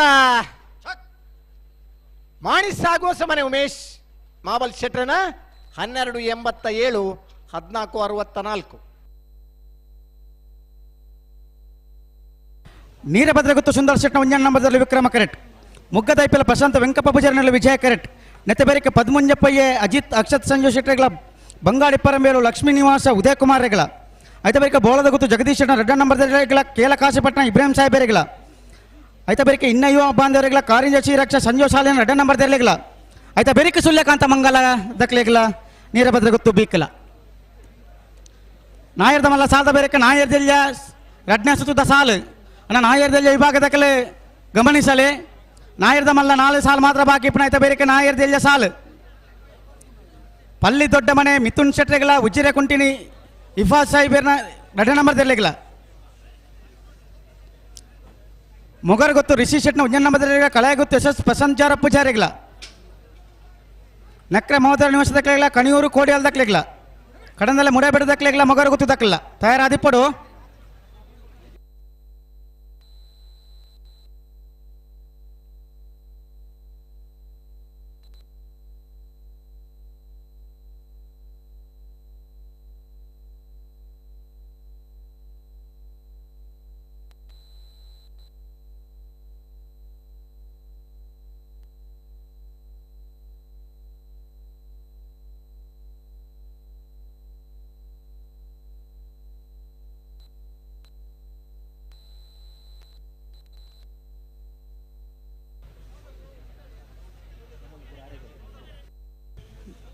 ಮಾಣಿಸಾಗುವ ಸಮನೆ ಉಮೇಶ್ ಮಾಬಲ್ ಶೆಟ್ರನ 12.87 14.64. ನೀರಭದ್ರ ಗೊತ್ತು ಸುಂದರ್ ಶೆಟ್ನ ಒಂಜಣ್ಣ ನಂಬರ್ದಲ್ಲಿ ವಿಕ್ರಮ ಕರೆಕ್ಟ್ ಮುಗ್ಗದ ಐಪಿಎಲ್ ಪ್ರಶಾಂತ ವೆಂಕಪ್ಪ ಪೂಜಾರಿನಲ್ಲಿ ವಿಜಯ ಕರೆಕ್ಟ್ ನೆತ್ತಬೇರಿಕೆ ಪದ್ಮುಂಜಪ್ಪಯ್ಯ ಅಜಿತ್ ಅಕ್ಷತ್ ಸಂಜು ಶೆಟ್ಟರ್ಗಳ ಬಂಗಾಡಿ ಪರಂಬೇಲು ಲಕ್ಷ್ಮೀ ನಿವಾಸ ಉದಯ್ ಕುಮಾರ್ ರೆಗಳ ಐತ ಬೇರಿಕೆ ಬೋಳದ ಗೊತ್ತು ಜಗದೀಶ್ ಶೆಟ್ನ 2 ನಂಬರ್ದಲ್ಲಿ ಕೇಲ ಕಾಶಿಪಟ್ಟಣ ಇಬ್ರಾಹಿಂ ಸಾಹೇಬರಿಗಳ ಐತ ಬೇರಿಕೆ ಇನ್ನ ಯುವ ಬಾಂಧವರಿಗಳ ಕಾರಿಂಜ ಶ್ರೀರಕ್ಷ ಸಂಜು ಸಾಲಿನ 2 ನಂಬರ್ದಲ್ಲಿಗಳ ಐತ ಬೇರಿಕೆ ಸುಲ್ಯಕಾಂತ ಮಂಗಲ ದಕ್ಲೆಗಳ ನೀರಭದ್ರ ಗೊತ್ತು ಬೀಕಲ ನಾಯರ್ದ ಮಲ್ಲ ಸಾಲದ ಬೇರೆಕೆ ನಾಯರ್ದೆಲ್ಲ ರಡ್ನೇ ಸುತ್ತದ ಸಾಲು ಅಣ್ಣ ನಾಯರ್ದೆಲ್ಲ ವಿಭಾಗದ ಕಲೆ ಗಮನಿಸಲಿ ನಾಯರ್ದ ಮಲ್ಲ 4 ಸಾಲು ಮಾತ್ರ ಬಾಕಿ ಇಪ್ಪನ ಐತ ಬೇರೆಕೆ ನಾಯರ್ದೆಲ್ಲ ಸಾಲು ಪಲ್ಲಿ ದೊಡ್ಡ ಮನೆ ಮಿಥುನ್ ಶೆಟ್ರೆಗಳ ಉಜ್ಜಿರೆ ಕುಂಟಿನಿ ಇಫಾಜ್ ಸಾಹಿಬೇರ್ನ 2 ನಂಬರ್ದಲ್ಲಿಗಳ ಮೊಗರ್ ಗೊತ್ತು ರಿಷಿ ಶೆಟ್ನ ಒಂಜನ್ ನಂಬರ್ದಲ್ಲಿಗಳ ಕಳೆಯ ಗೊತ್ತು ಯಶಸ್ ಪ್ರಶಾಂತ್ ಜಾರ ಪೂಜಾರಿಗಳ ನಕ್ರೆ ಮಹೋದರ ನಿವಾಸ ದಕ್ಕಲಿಗಳ ಕಣಿಯೂರು ಕೋಡಿಯಾಲ್ ದಕ್ಕಲಿಗಳ ಕಡಂದಲ್ಲ ಮುಡಬೇಡ ದಕ್ಕಲಿಗಳ ಮೊಗರ್ ಗೊತ್ತು ದಕ್ಕಲ್ಲ ತಯಾರಾದಿಪ್ಪಡು.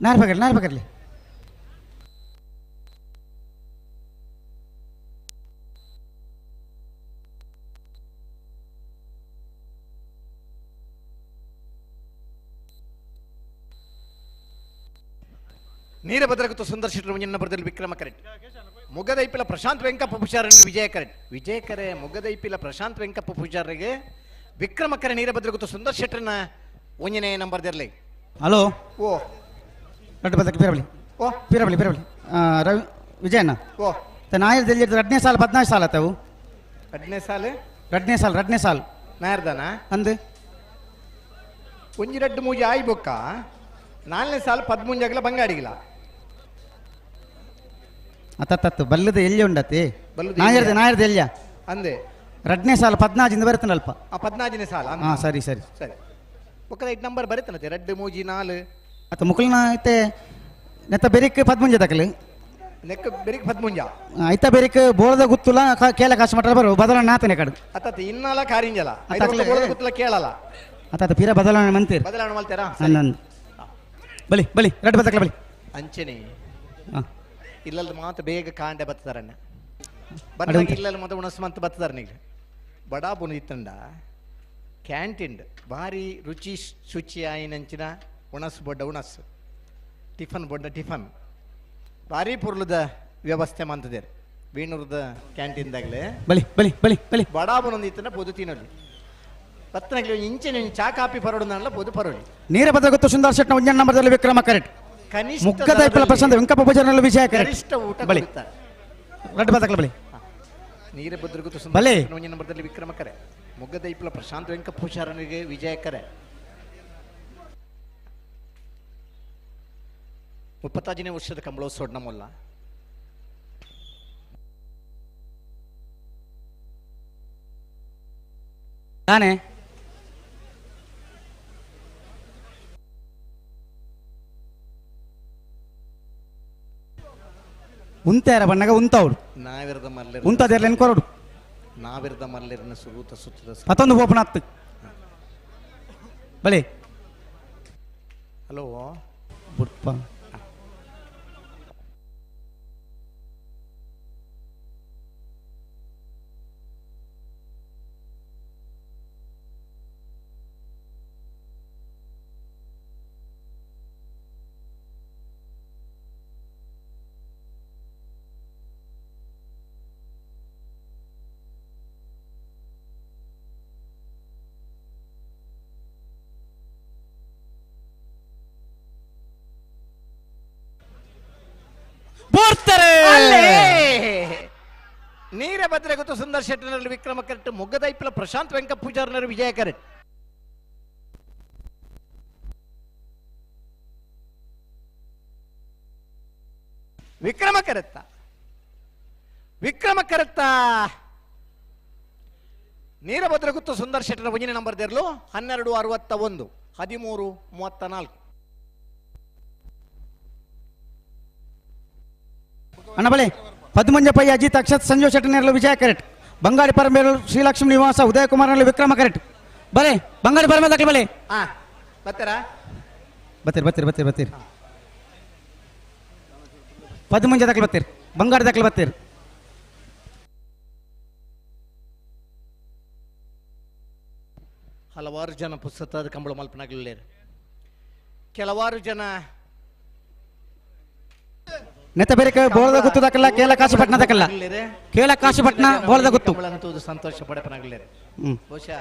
ನಾರು ಪಕಡ್ಲಿ ನಾರು ಪಕಡ್ಲಿ ನೀರಭದ್ರಗುತ್ತು ಸುಂದರ್ ಶೆಟ್ಟರು ಮುಂಜಿನ ಬರದಲ್ಲಿ ವಿಕ್ರಮ ಕರೆಕ್ಟ್ ಮುಗದೈಪಿಲ ಪ್ರಶಾಂತ್ ವೆಂಕಪ್ಪ ಪೂಜಾರನ್ನು ವಿಜಯ ಕರೆಕ್ಟ್ ವಿಜಯಕರೆ ಮುಗದೈಪಿಲ ಪ್ರಶಾಂತ್ ವೆಂಕಪ್ಪ ಪೂಜಾರಿಗೆ ವಿಕ್ರಮಕರೆ ನೀರಭದ್ರಗುತ್ತು ಸುಂದರ್ ಶೆಟ್ಟರನ್ನ ಒಂದನೇ ನಂಬರ್ದಿರಲಿ. ಹಲೋ ಓ ರಡ್ಡು ಬದಕ್ಕೆ ಪೀರಬಳಿ ಓ ಪೀರಬಳಿ ಪೀರಬಳಿ ರವಿ ವಿಜಯಣ್ಣ ಓ ನಾಯರ್ದಲ್ಲಿ 2ನೇ ಸಾಲು 14 ಸಾಲ ತಾವು 2ನೇ ಸಾಲು 2ನೇ ಸಾಲು 2ನೇ ಸಾಲು ನಾಯರ್ದಾನ ಅಂದು ಒಂಜಿ ರಡ್ಡು ಮೂಜಿ ಆಯಿ ಬೊಕ್ಕ ನಾಲ್ನೇ ಸಾಲ ಪದ್ಮೂಂಜಾಗಲ ಬಂಗಾಡಿಗಿಲ್ಲ. ಅತ್ತತ್ತು ಬಲ್ಲದ ಎಲ್ಲಿ ಉಂಡತಿ? ಬಲ್ಲದ ನಾಯರ್ದ ನಾಯರ್ದ ಎಲ್ಲಿಯ ಅಂದೆ ರಡ್ನೇ ಸಾಲ ಪದ್ನಾಜಿಂದ ಬರ್ತನಲ್ಪ. ಆ ಪದ್ನಾಜಿನೇ ಸಾಲ. ಹಾ ಸರಿ ಸರಿ ಸರಿ. ಬೊಕ್ಕದ ಐಟ್ ನಂಬರ್ ಬರ್ತನತೆ ರಡ್ಡು ಮೂಜಿ ನಾಲ್. ಅತ್ತ ಮುಕುಲ್ನ ಐತೆ ನೆತ್ತ ಬೆರಿಕ್ ಪದ್ಮುಂಜ ತಕಲು ನೆಕ್ಕ ಬೆರಿಕ್ ಪದ್ಮುಂಜ ಐತ ಬೆರಿಕ್ ಬೋಳದ ಗುತ್ತುಲ ಕೇಳ ಕಾಸು ಮಟ್ಟ ಬರು ಬದಲಾವಣೆ ನಾತನೆ ಕಡು. ಅತ್ತ ಇನ್ನಲ ಕಾರಿಂಜಲ ಬೋಳದ ಗುತ್ತುಲ ಕೇಳಲ್ಲ. ಅತ್ತ ಪಿರ ಬದಲಾವಣೆ ಮಂತೀರ್ ಬದಲಾವಣೆ ಮಲ್ತೇರಾ? ಬಲಿ ಬಲಿ ರಡ್ಡು ಬತ್ತಕಲ ಬಲಿ ಅಂಚನೆ ಇಲ್ಲಲ್ದ ಮಾತು ಬೇಗ ಕಾಂಡೆ ಬತ್ತಾರಣ್ಣ ಬಂದಾಗ ಇಲ್ಲಲ್ ಮಾತು ಉಣಸ್ ಮಂತ ಬತ್ತಾರ. ನೀವು ಬಡಾ ಬುನ ಇತ್ತಂಡ ಕ್ಯಾಂಟೀನ್ ಭಾರಿ ರುಚಿ ಶುಚಿ ಆಯಿನಂಚಿನ ಉಣಸ್ ಬೊಡ್ಡ ಉಣಸ್ ಟಿಫನ್ ಬೊಡ್ಡ ಟಿಫನ್ ಭಾರಿ ಪುರ್ಲದ ವ್ಯವಸ್ಥೆ ಮಂತದೇರು ವೀಣೂರದ ಕ್ಯಾಂಟೀನ್ದಾಗಲೇ. ಬಲಿ ಬಲಿ ಬಲಿ ಬಲಿ ಬಡಾ ಬುನೊಂದು ಇತ್ತಂಡ ಪೊದು ತಿನ್ನೋಲಿ ಪತ್ತನಗ್ಲಿ ಇಂಚಿನ ಚಾ ಕಾಪಿ ಪರೋಡು ಪೊದು ಪರೋಡಿ. ನೇರ ಬದಲ ಗೊತ್ತು ಸುಂದರ್ ಶೆಟ್ನ ಒಂಜನ್ ನಂಬರ್ದಲ್ಲಿ ವಿಕ್ರಮ ಕರೆಕ್ಟ್. ಕನಿಷ್ಠ ಮುಗ್ಗದ ಐಪಲ ಪ್ರಶಾಂತ ವೆಂಕಪ್ಪ ಪೂಜಾರಿನಲ್ಲಿ ವಿಜಯ ಕರೆಕ್ಟ್. ಕನಿಷ್ಠ ಊಟ ಬಲಿ ಕೊಡುತ್ತಾರೆ. ರಡ್ಡು ಬದಕಲ ಬಲಿ ನೀರ ಭದ್ರಗುತ್ತು ಬಲೆ. ಸುಂದರ್ ನಂಬರ್ದಲ್ಲಿ ವಿಕ್ರಮ ಕರೆ. ಮೊಗ್ಗದ ಐಪಲ ಪ್ರಶಾಂತ್ ವೆಂಕಪ್ಪ ಪೂಜಾರನಿಗೆ ವಿಜಯ ಕರೆ. 35ನೇ ವರ್ಷದ ಕಂಬಳೋತ್ಸವ ನಮ್ಮಲ್ಲ. ತಾನೆ ಉಂತಾರ ಬಣ್ಣಗ ಉಂತಾವ್ರು ನಾವಿರದ ಮಲ್ಲೆರ್ ಉಂತಾದೇರ್ಲ ಎನ್ಕೊರಡು ನಾವಿರದ ಮಲ್ಲೆರ್ನ ಸುರೂತ ಸುತ್ತದ ಮತ್ತೊಂದು ಓಪನ್ ಆತ್ತು ಬಲೆ. ಹಲೋ ಬುಡ್ಪ ನೀರ ಭದ್ರ ಗೊತ್ತು ಸುಂದರ್ ಶೆಟ್ಟನಲ್ಲಿ ವಿಕ್ರಮ ಕರೆಕ್ಟ್. ಮೊಗ್ಗದ ಐಪಲ ಪ್ರಶಾಂತ್ ವೆಂಕಪ್ಪ ಪೂಜಾರ್ನರು ವಿಜಯ ಕರೆಕ್ಟ್. ವಿಕ್ರಮ ಕರೆತ್ತ ವಿಕ್ರಮ ಕರೆತ್ತ ನೀರಭದ್ರ ಗುತ್ತು ಸುಂದರ್ ಶೆಟ್ಟರ ಒಂಜಿನ ನಂಬರ್ ದೇರ್ಲು 1261 1334. ಅಣ್ಣ ಬಲೆ ಪದ್ಮಂಜಪಯ್ಯ ಅಜಿತ್ ಅಕ್ಷತ್ ಸಂಜೋಷ್ ಶೆಟ್ಟನೇರ್ಲು ವಿಜಯ ಕರೆಕ್ಟ್. ಬಂಗಾಡಿ ಪರಮೇಲು ಶ್ರೀಲಕ್ಷ್ಮಿ ನಿವಾಸ ಉದಯ ಕುಮಾರ್ನಲ್ಲಿ ವಿಕ್ರಮ ಕರೆಕ್ಟ್. ಬಲೆ ಬಂಗಾಡಿ ಪರಮೇಲ್ ದಾಖಲೆ ಬಲೆ. ಬರ್ತಾರಾ? ಬತ್ತೀರಿ ಬತ್ತೀರಿ ಬತ್ತೀರಿ ಬತ್ತೀರಿ ಪದ್ಮಂಜ ದಾಖಲೆ ಬತ್ತೀರಿ ಬಂಗಾಡಿ ದಾಖಲೆ ಬತ್ತೀರಿ. ಹಲವಾರು ಜನ ಪುಸ್ತಕದ ಕಂಬಳ ಮಲ್ಪನಾಗಲಿಲ್ಲ, ಕೆಲವಾರು ಜನ ನೆತ್ತ ಬೇರೆ ಬೋಳದ ಗುತ್ತು ದಾಖಲ ಕೇಳ ಕಾಶಿಪಟ್ನ ದಾಖಲ ಕೇಳ ಕಾಶಿಪಟ್ನ ಬೋಳದ ಗುತ್ತು ತೂದು ಸಂತೋಷ ಪಡಪನಾಗಲಿಲ್ಲ. ಬಹುಶಃ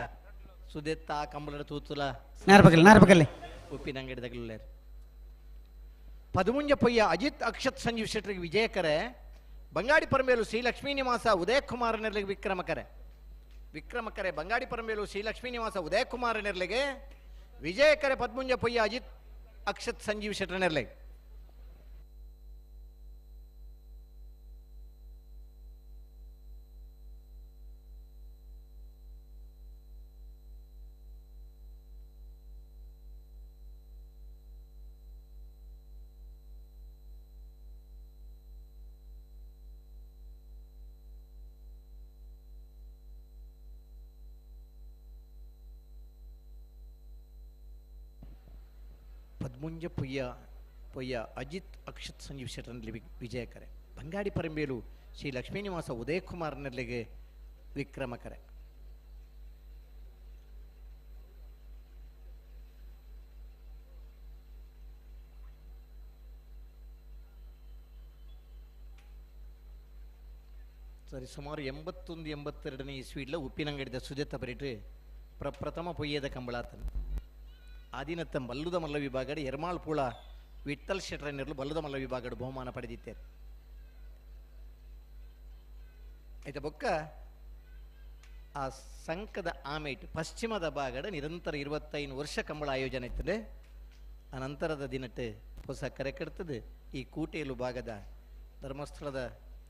ಸುದೆತ್ತ ಕಂಬಳ ತೂತುಲ ನಾರ್ಬಗಲ್ ನಾರ್ಬಗಲ್ಲಿ ಉಪ್ಪಿನ ಅಂಗಡಿದಾಗಲಿಲ್ಲ. ಪದಮುಂಜ ಪೊಯ್ಯ ಅಜಿತ್ ಅಕ್ಷತ್ ಸಂಜೀವ್ ಶೆಟ್ಟರಿಗೆ ವಿಜಯಕರೆ. ಬಂಗಾಡಿ ಪರಮೇಲು ಶ್ರೀ ಲಕ್ಷ್ಮೀ ನಿವಾಸ ಉದಯ ಕುಮಾರ್ ನೆರ್ಲಿಗೆ ವಿಕ್ರಮಕರೆ. ವಿಕ್ರಮಕರೆ ಬಂಗಾಡಿ ಪರಮೇಲು ಶ್ರೀ ಲಕ್ಷ್ಮೀ ನಿವಾಸ ಉದಯ ಕುಮಾರ್ ನೆರ್ಲಿಗೆ ವಿಜಯಕರೆ ಪದ್ಮುಂಜ ಪೊಯ್ಯ ಅಜಿತ್ ಅಕ್ಷತ್ ಸಂಜೀವ್ ಶೆಟ್ಟರ್ ನೆರ್ಲಿಗೆ. ಪದ್ಮುಂಜ ಪೊಯ್ಯ ಪೊಯ್ಯ ಅಜಿತ್ ಅಕ್ಷತ್ ಸಂಜೀವ್ ಶೆಟ್ಟರ್ನಲ್ಲಿ ವಿಜಯಕರೆ. ಬಂಗಾಡಿ ಪರಂಬೇಲು ಶ್ರೀ ಲಕ್ಷ್ಮೀನಿವಾಸ ಉದಯ ಕುಮಾರ್ನಲ್ಲಿಗೆ ವಿಕ್ರಮಕರೆ. ಸರಿ ಸುಮಾರು 81 82ನೇ ಇಸ್ವಿಡ್ಲ ಉಪ್ಪಿನಂಗಡಿದ ಸುಜಾತ ಬರಿಟ್ ಪ್ರಪ್ರಥಮ ಪೊಯ್ಯದ ಕಂಬಳಾತನು. ಆದಿನತ್ತ ಬಲ್ಲುದ ಮಲ್ಲ ವಿಭಾಗದ ಎರ್ಮಾಳ್ ಪೂಳ ವಿಠಲ್ ಶೆಟ್ಟರನ್ನಿರಲು ಬಲ್ಲುದ ಮಲ್ಲ ವಿಭಾಗದ ಬಹುಮಾನ ಪಡೆದಿದ್ದಾರೆ. ಆಯ್ತಾ ಬೊಕ್ಕ ಆ ಸಂಕದ ಆಮೇಟ್ ಪಶ್ಚಿಮದ ಭಾಗದ ನಿರಂತರ 25 ವರ್ಷ ಕಂಬಳ ಆಯೋಜನೆ ಇರ್ತದೆ. ಅನಂತರದ ದಿನಟ್ಟು ಹೊಸ ಕರೆ ಕಟ್ತದೆ. ಈ ಕೂಟೇಲು ಭಾಗದ ಧರ್ಮಸ್ಥಳದ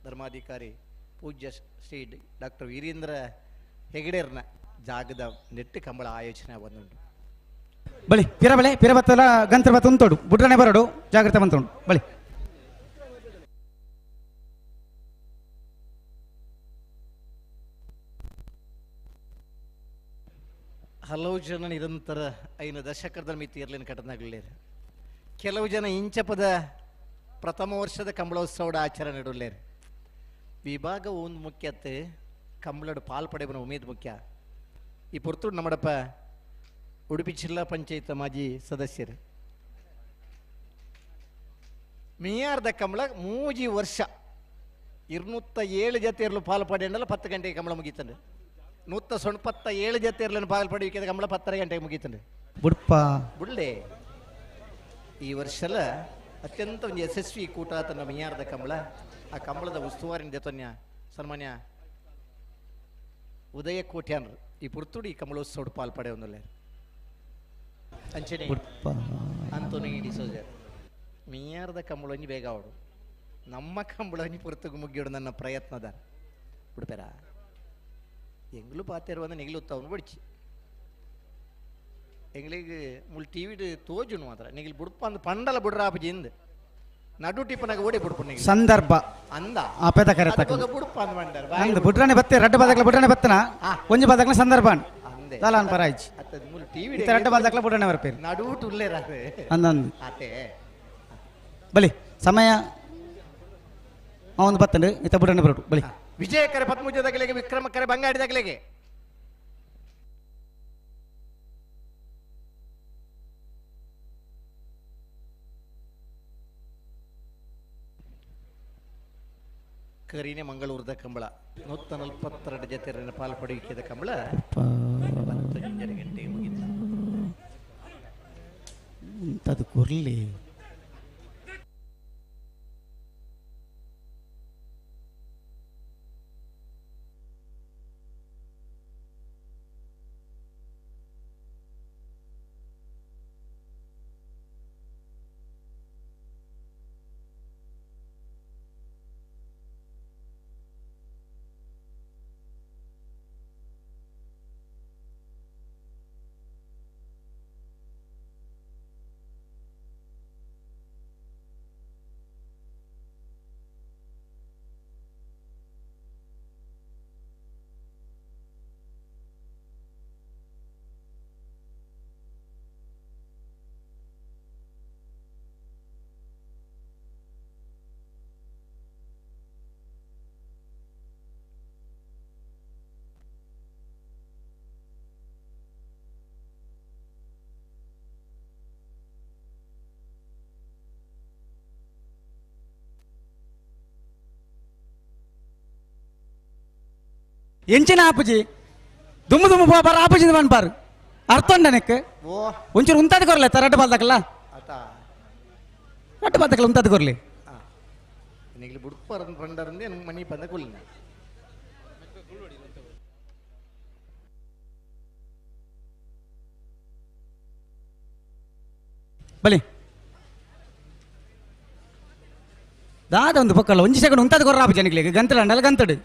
ಧರ್ಮಾಧಿಕಾರಿ ಪೂಜ್ಯ ಶ್ರೀ ಡಾಕ್ಟರ್ ವೀರೇಂದ್ರ ಹೆಗಡೆರ್ನ ಜಾಗದ ನೆಟ್ಟು ಕಂಬಳ ಆಯೋಜನೆ ಬಂದುಂಟು. ಬಳಿ ಪಿರಬಳೆ ಪಿರಬತ್ತಲ ಗಂತ್ರ ಬತ್ತ ಉಂಟೋಡು ಬುಡ್ರನೆ ಬರೋಡು ಜಾಗ್ರತೆ ಬಂತೋಡು ಬಳಿ. ಹಲವು ಜನ ನಿರಂತರ 5 ದಶಕದ ಮಿತಿ ಇರಲಿನ ಕಟನಾಗಲಿಲ್ಲ. ಕೆಲವು ಜನ ಇಂಚಪದ ಪ್ರಥಮ ವರ್ಷದ ಕಂಬಳೋತ್ಸವದ ಆಚರಣೆ ಇಡಲೇರು. ವಿಭಾಗ ಒಂದು ಮುಖ್ಯತೆ ಕಂಬಳಡು ಪಾಲ್ ಪಡೆಯಬನ ಉಮೇದ್ ಮುಖ್ಯ. ಈ ಪೊರ್ತುಡು ನಮ್ಮಡಪ್ಪ ಉಡುಪಿ ಜಿಲ್ಲಾ ಪಂಚಾಯತ್ ಮಾಜಿ ಸದಸ್ಯರು ಮಿಯಾರ್ದ ಕಂಬಳ 3 ವರ್ಷ 207 ಜೊತೆ ಇರಲು ಪಾಲು ಪಡೆಯಲ್ಲ 10 ಗಂಟೆಗೆ ಕಂಬಳ ಮುಗೀತಂಡೆ. 197 ಜೊತೆ ಇರಲು ಪಾಲು ಪಡೆಯುವಿಕೆ ಕಂಬಳ 10:30 ಗಂಟೆಗೆ ಮುಗೀತಂಡೆ. ಬುಡ್ಪ ಬುಡ್ಲೆ ಈ ವರ್ಷಲ ಅತ್ಯಂತ ಒಂದು ಯಶಸ್ವಿ ಕೂಟ ತನ್ನ ಮಿಯಾರ್ದ ಕಂಬಳ. ಆ ಕಂಬಳದ ಉಸ್ತುವಾರಿನ ಜೊತೆನ್ಯ ಸನ್ಮಾನ್ಯ ಉದಯ ಕೋಟ್ಯಾನ್ರು ಈ ಪುರ್ತುಡಿ ಈ ಕಂಬಳೋತ್ಸವ ಪಾಲು ಪಡೆಯೊಂದಲ್ಲ. ಅಂಚನೆ ಅಂತೋನಿ ಡಿಸೋಜರ್ ಮಿಯಾರ್ದ ಕಂಬಳೊಂಜಿ ಬೇಗ ಅವಡು ನಮ್ಮ ಕಂಬಳೊಂಜಿ ಪುರ್ತುಗು ಮುಗಿಯೋಡು ನನ್ನ ಪ್ರಯತ್ನದ ಬಿಡ್ಪೇರ ಎಂಗ್ಲೂ ಪಾತಿರುವಂದ ನೆಗಿಲುತ್ತವನು ಬಡಿಚಿ ಎಂಗ್ಲಿಗೆ ಮುಳ್ ಟಿ ವಿಡ್ ತೋಜುನು ಮಾತ್ರ ನೆಗಿಲ್ ಬುಡ್ಪ ಅಂದ್ ಪಂಡಲ ಬುಡ್ರ ಆಪಜಿಂದ ನಡು ಟಿಪ್ಪನಾಗ ಓಡಿ ಬುಡ್ಪು ನೆಗಿಲ್ ಸಂದರ್ಭ ಅಂದ ಆಪೇತ ಕರೆ ತಕ್ಕ ಬುಡ್ಪ ಅಂದ್ ಮಂಡರ್ ಅಂದ ಬುಡ್ರನೆ ಬತ್ತೆ ರಡ್ಡ ಬಾದಕ್ಲ ಬುಡ್ರನೆ ಬತ್ತನ ಒಂಜಿ ಬಾದಕ್ಲ ಸಂದರ್ಭ ದಾಲಾನ್ ಪರಾಯ್ಚಿ ಮುಲ್ ಟಿವಿ ಇತ್ತ ರಡ್ಡ ಬಾದಕ್ಲ ಬುಡ್ರನೆ ಬರ್ಪೇರು ನಡು ಉಲ್ಲೇರ ಅಂದ ಅಂದ ಆತೆ ಬಲಿ ಸಮಯ ಒಂದು ಬತ್ತಂಡು ಇತ್ತ ಬುಡ್ರನೆ ಬರಟು ಬಲಿ. ವಿಜಯ ಕರೆ ಪದ್ಮುಜದಗಲಿಗೆ ವಿಕ್ರಮ ಕರೆ ಬಂಗಾಡಿದಗಲಿಗೆ ಕರೀನೆ ಮಂಗಳೂರದ ಕಂಬಳ 142 ಜೊತೆ ಪಾಲು ಪಡೆಯುವಿಕೆದ ಕಂಬಳ 10 ಗಂಟೆಗೆ ಮುಗಿತು. ಅದು ಕೊರ್ಲಿ ಎಂಚಿನ ಆಪುಜಿ ದುಮ್ಮು ದುಮ್ಮು ಬಾರ ಆಪುಜಿ ಪನ್ಪಾರು ಅರ್ಥ ಉಂಡ ನೆಕ್ ಒಂಚೂರು ಉಂತಾದ ಕೊರ್ಲೆ ರಡ್ಡು ಬಾಲ್ದಕ್ಕಲ್ಲ ರಡ್ಡು ಬಾಲ್ದಕ್ಕಲ್ಲ ಉಂತಾದ ಕೊರ್ಲಿ ಬುಡ್ಪಾರ ಪಂಡರಂದೆ ಮನಿ ಪಂದ ಕೊಲ್ಲಿನ ಬಲಿ ದಾದ ಒಂದು ಪಕ್ಕಲ್ಲ ಒಂಜಿ ಸೆಕೆಂಡ್ ಉಂತಾದ ಕೊರ್ರ ಆಪುಜಿ ನಿಕ್ಲೆಗ್ ಗಂತಲ ಅಂಡಲ ಗಂತಡು.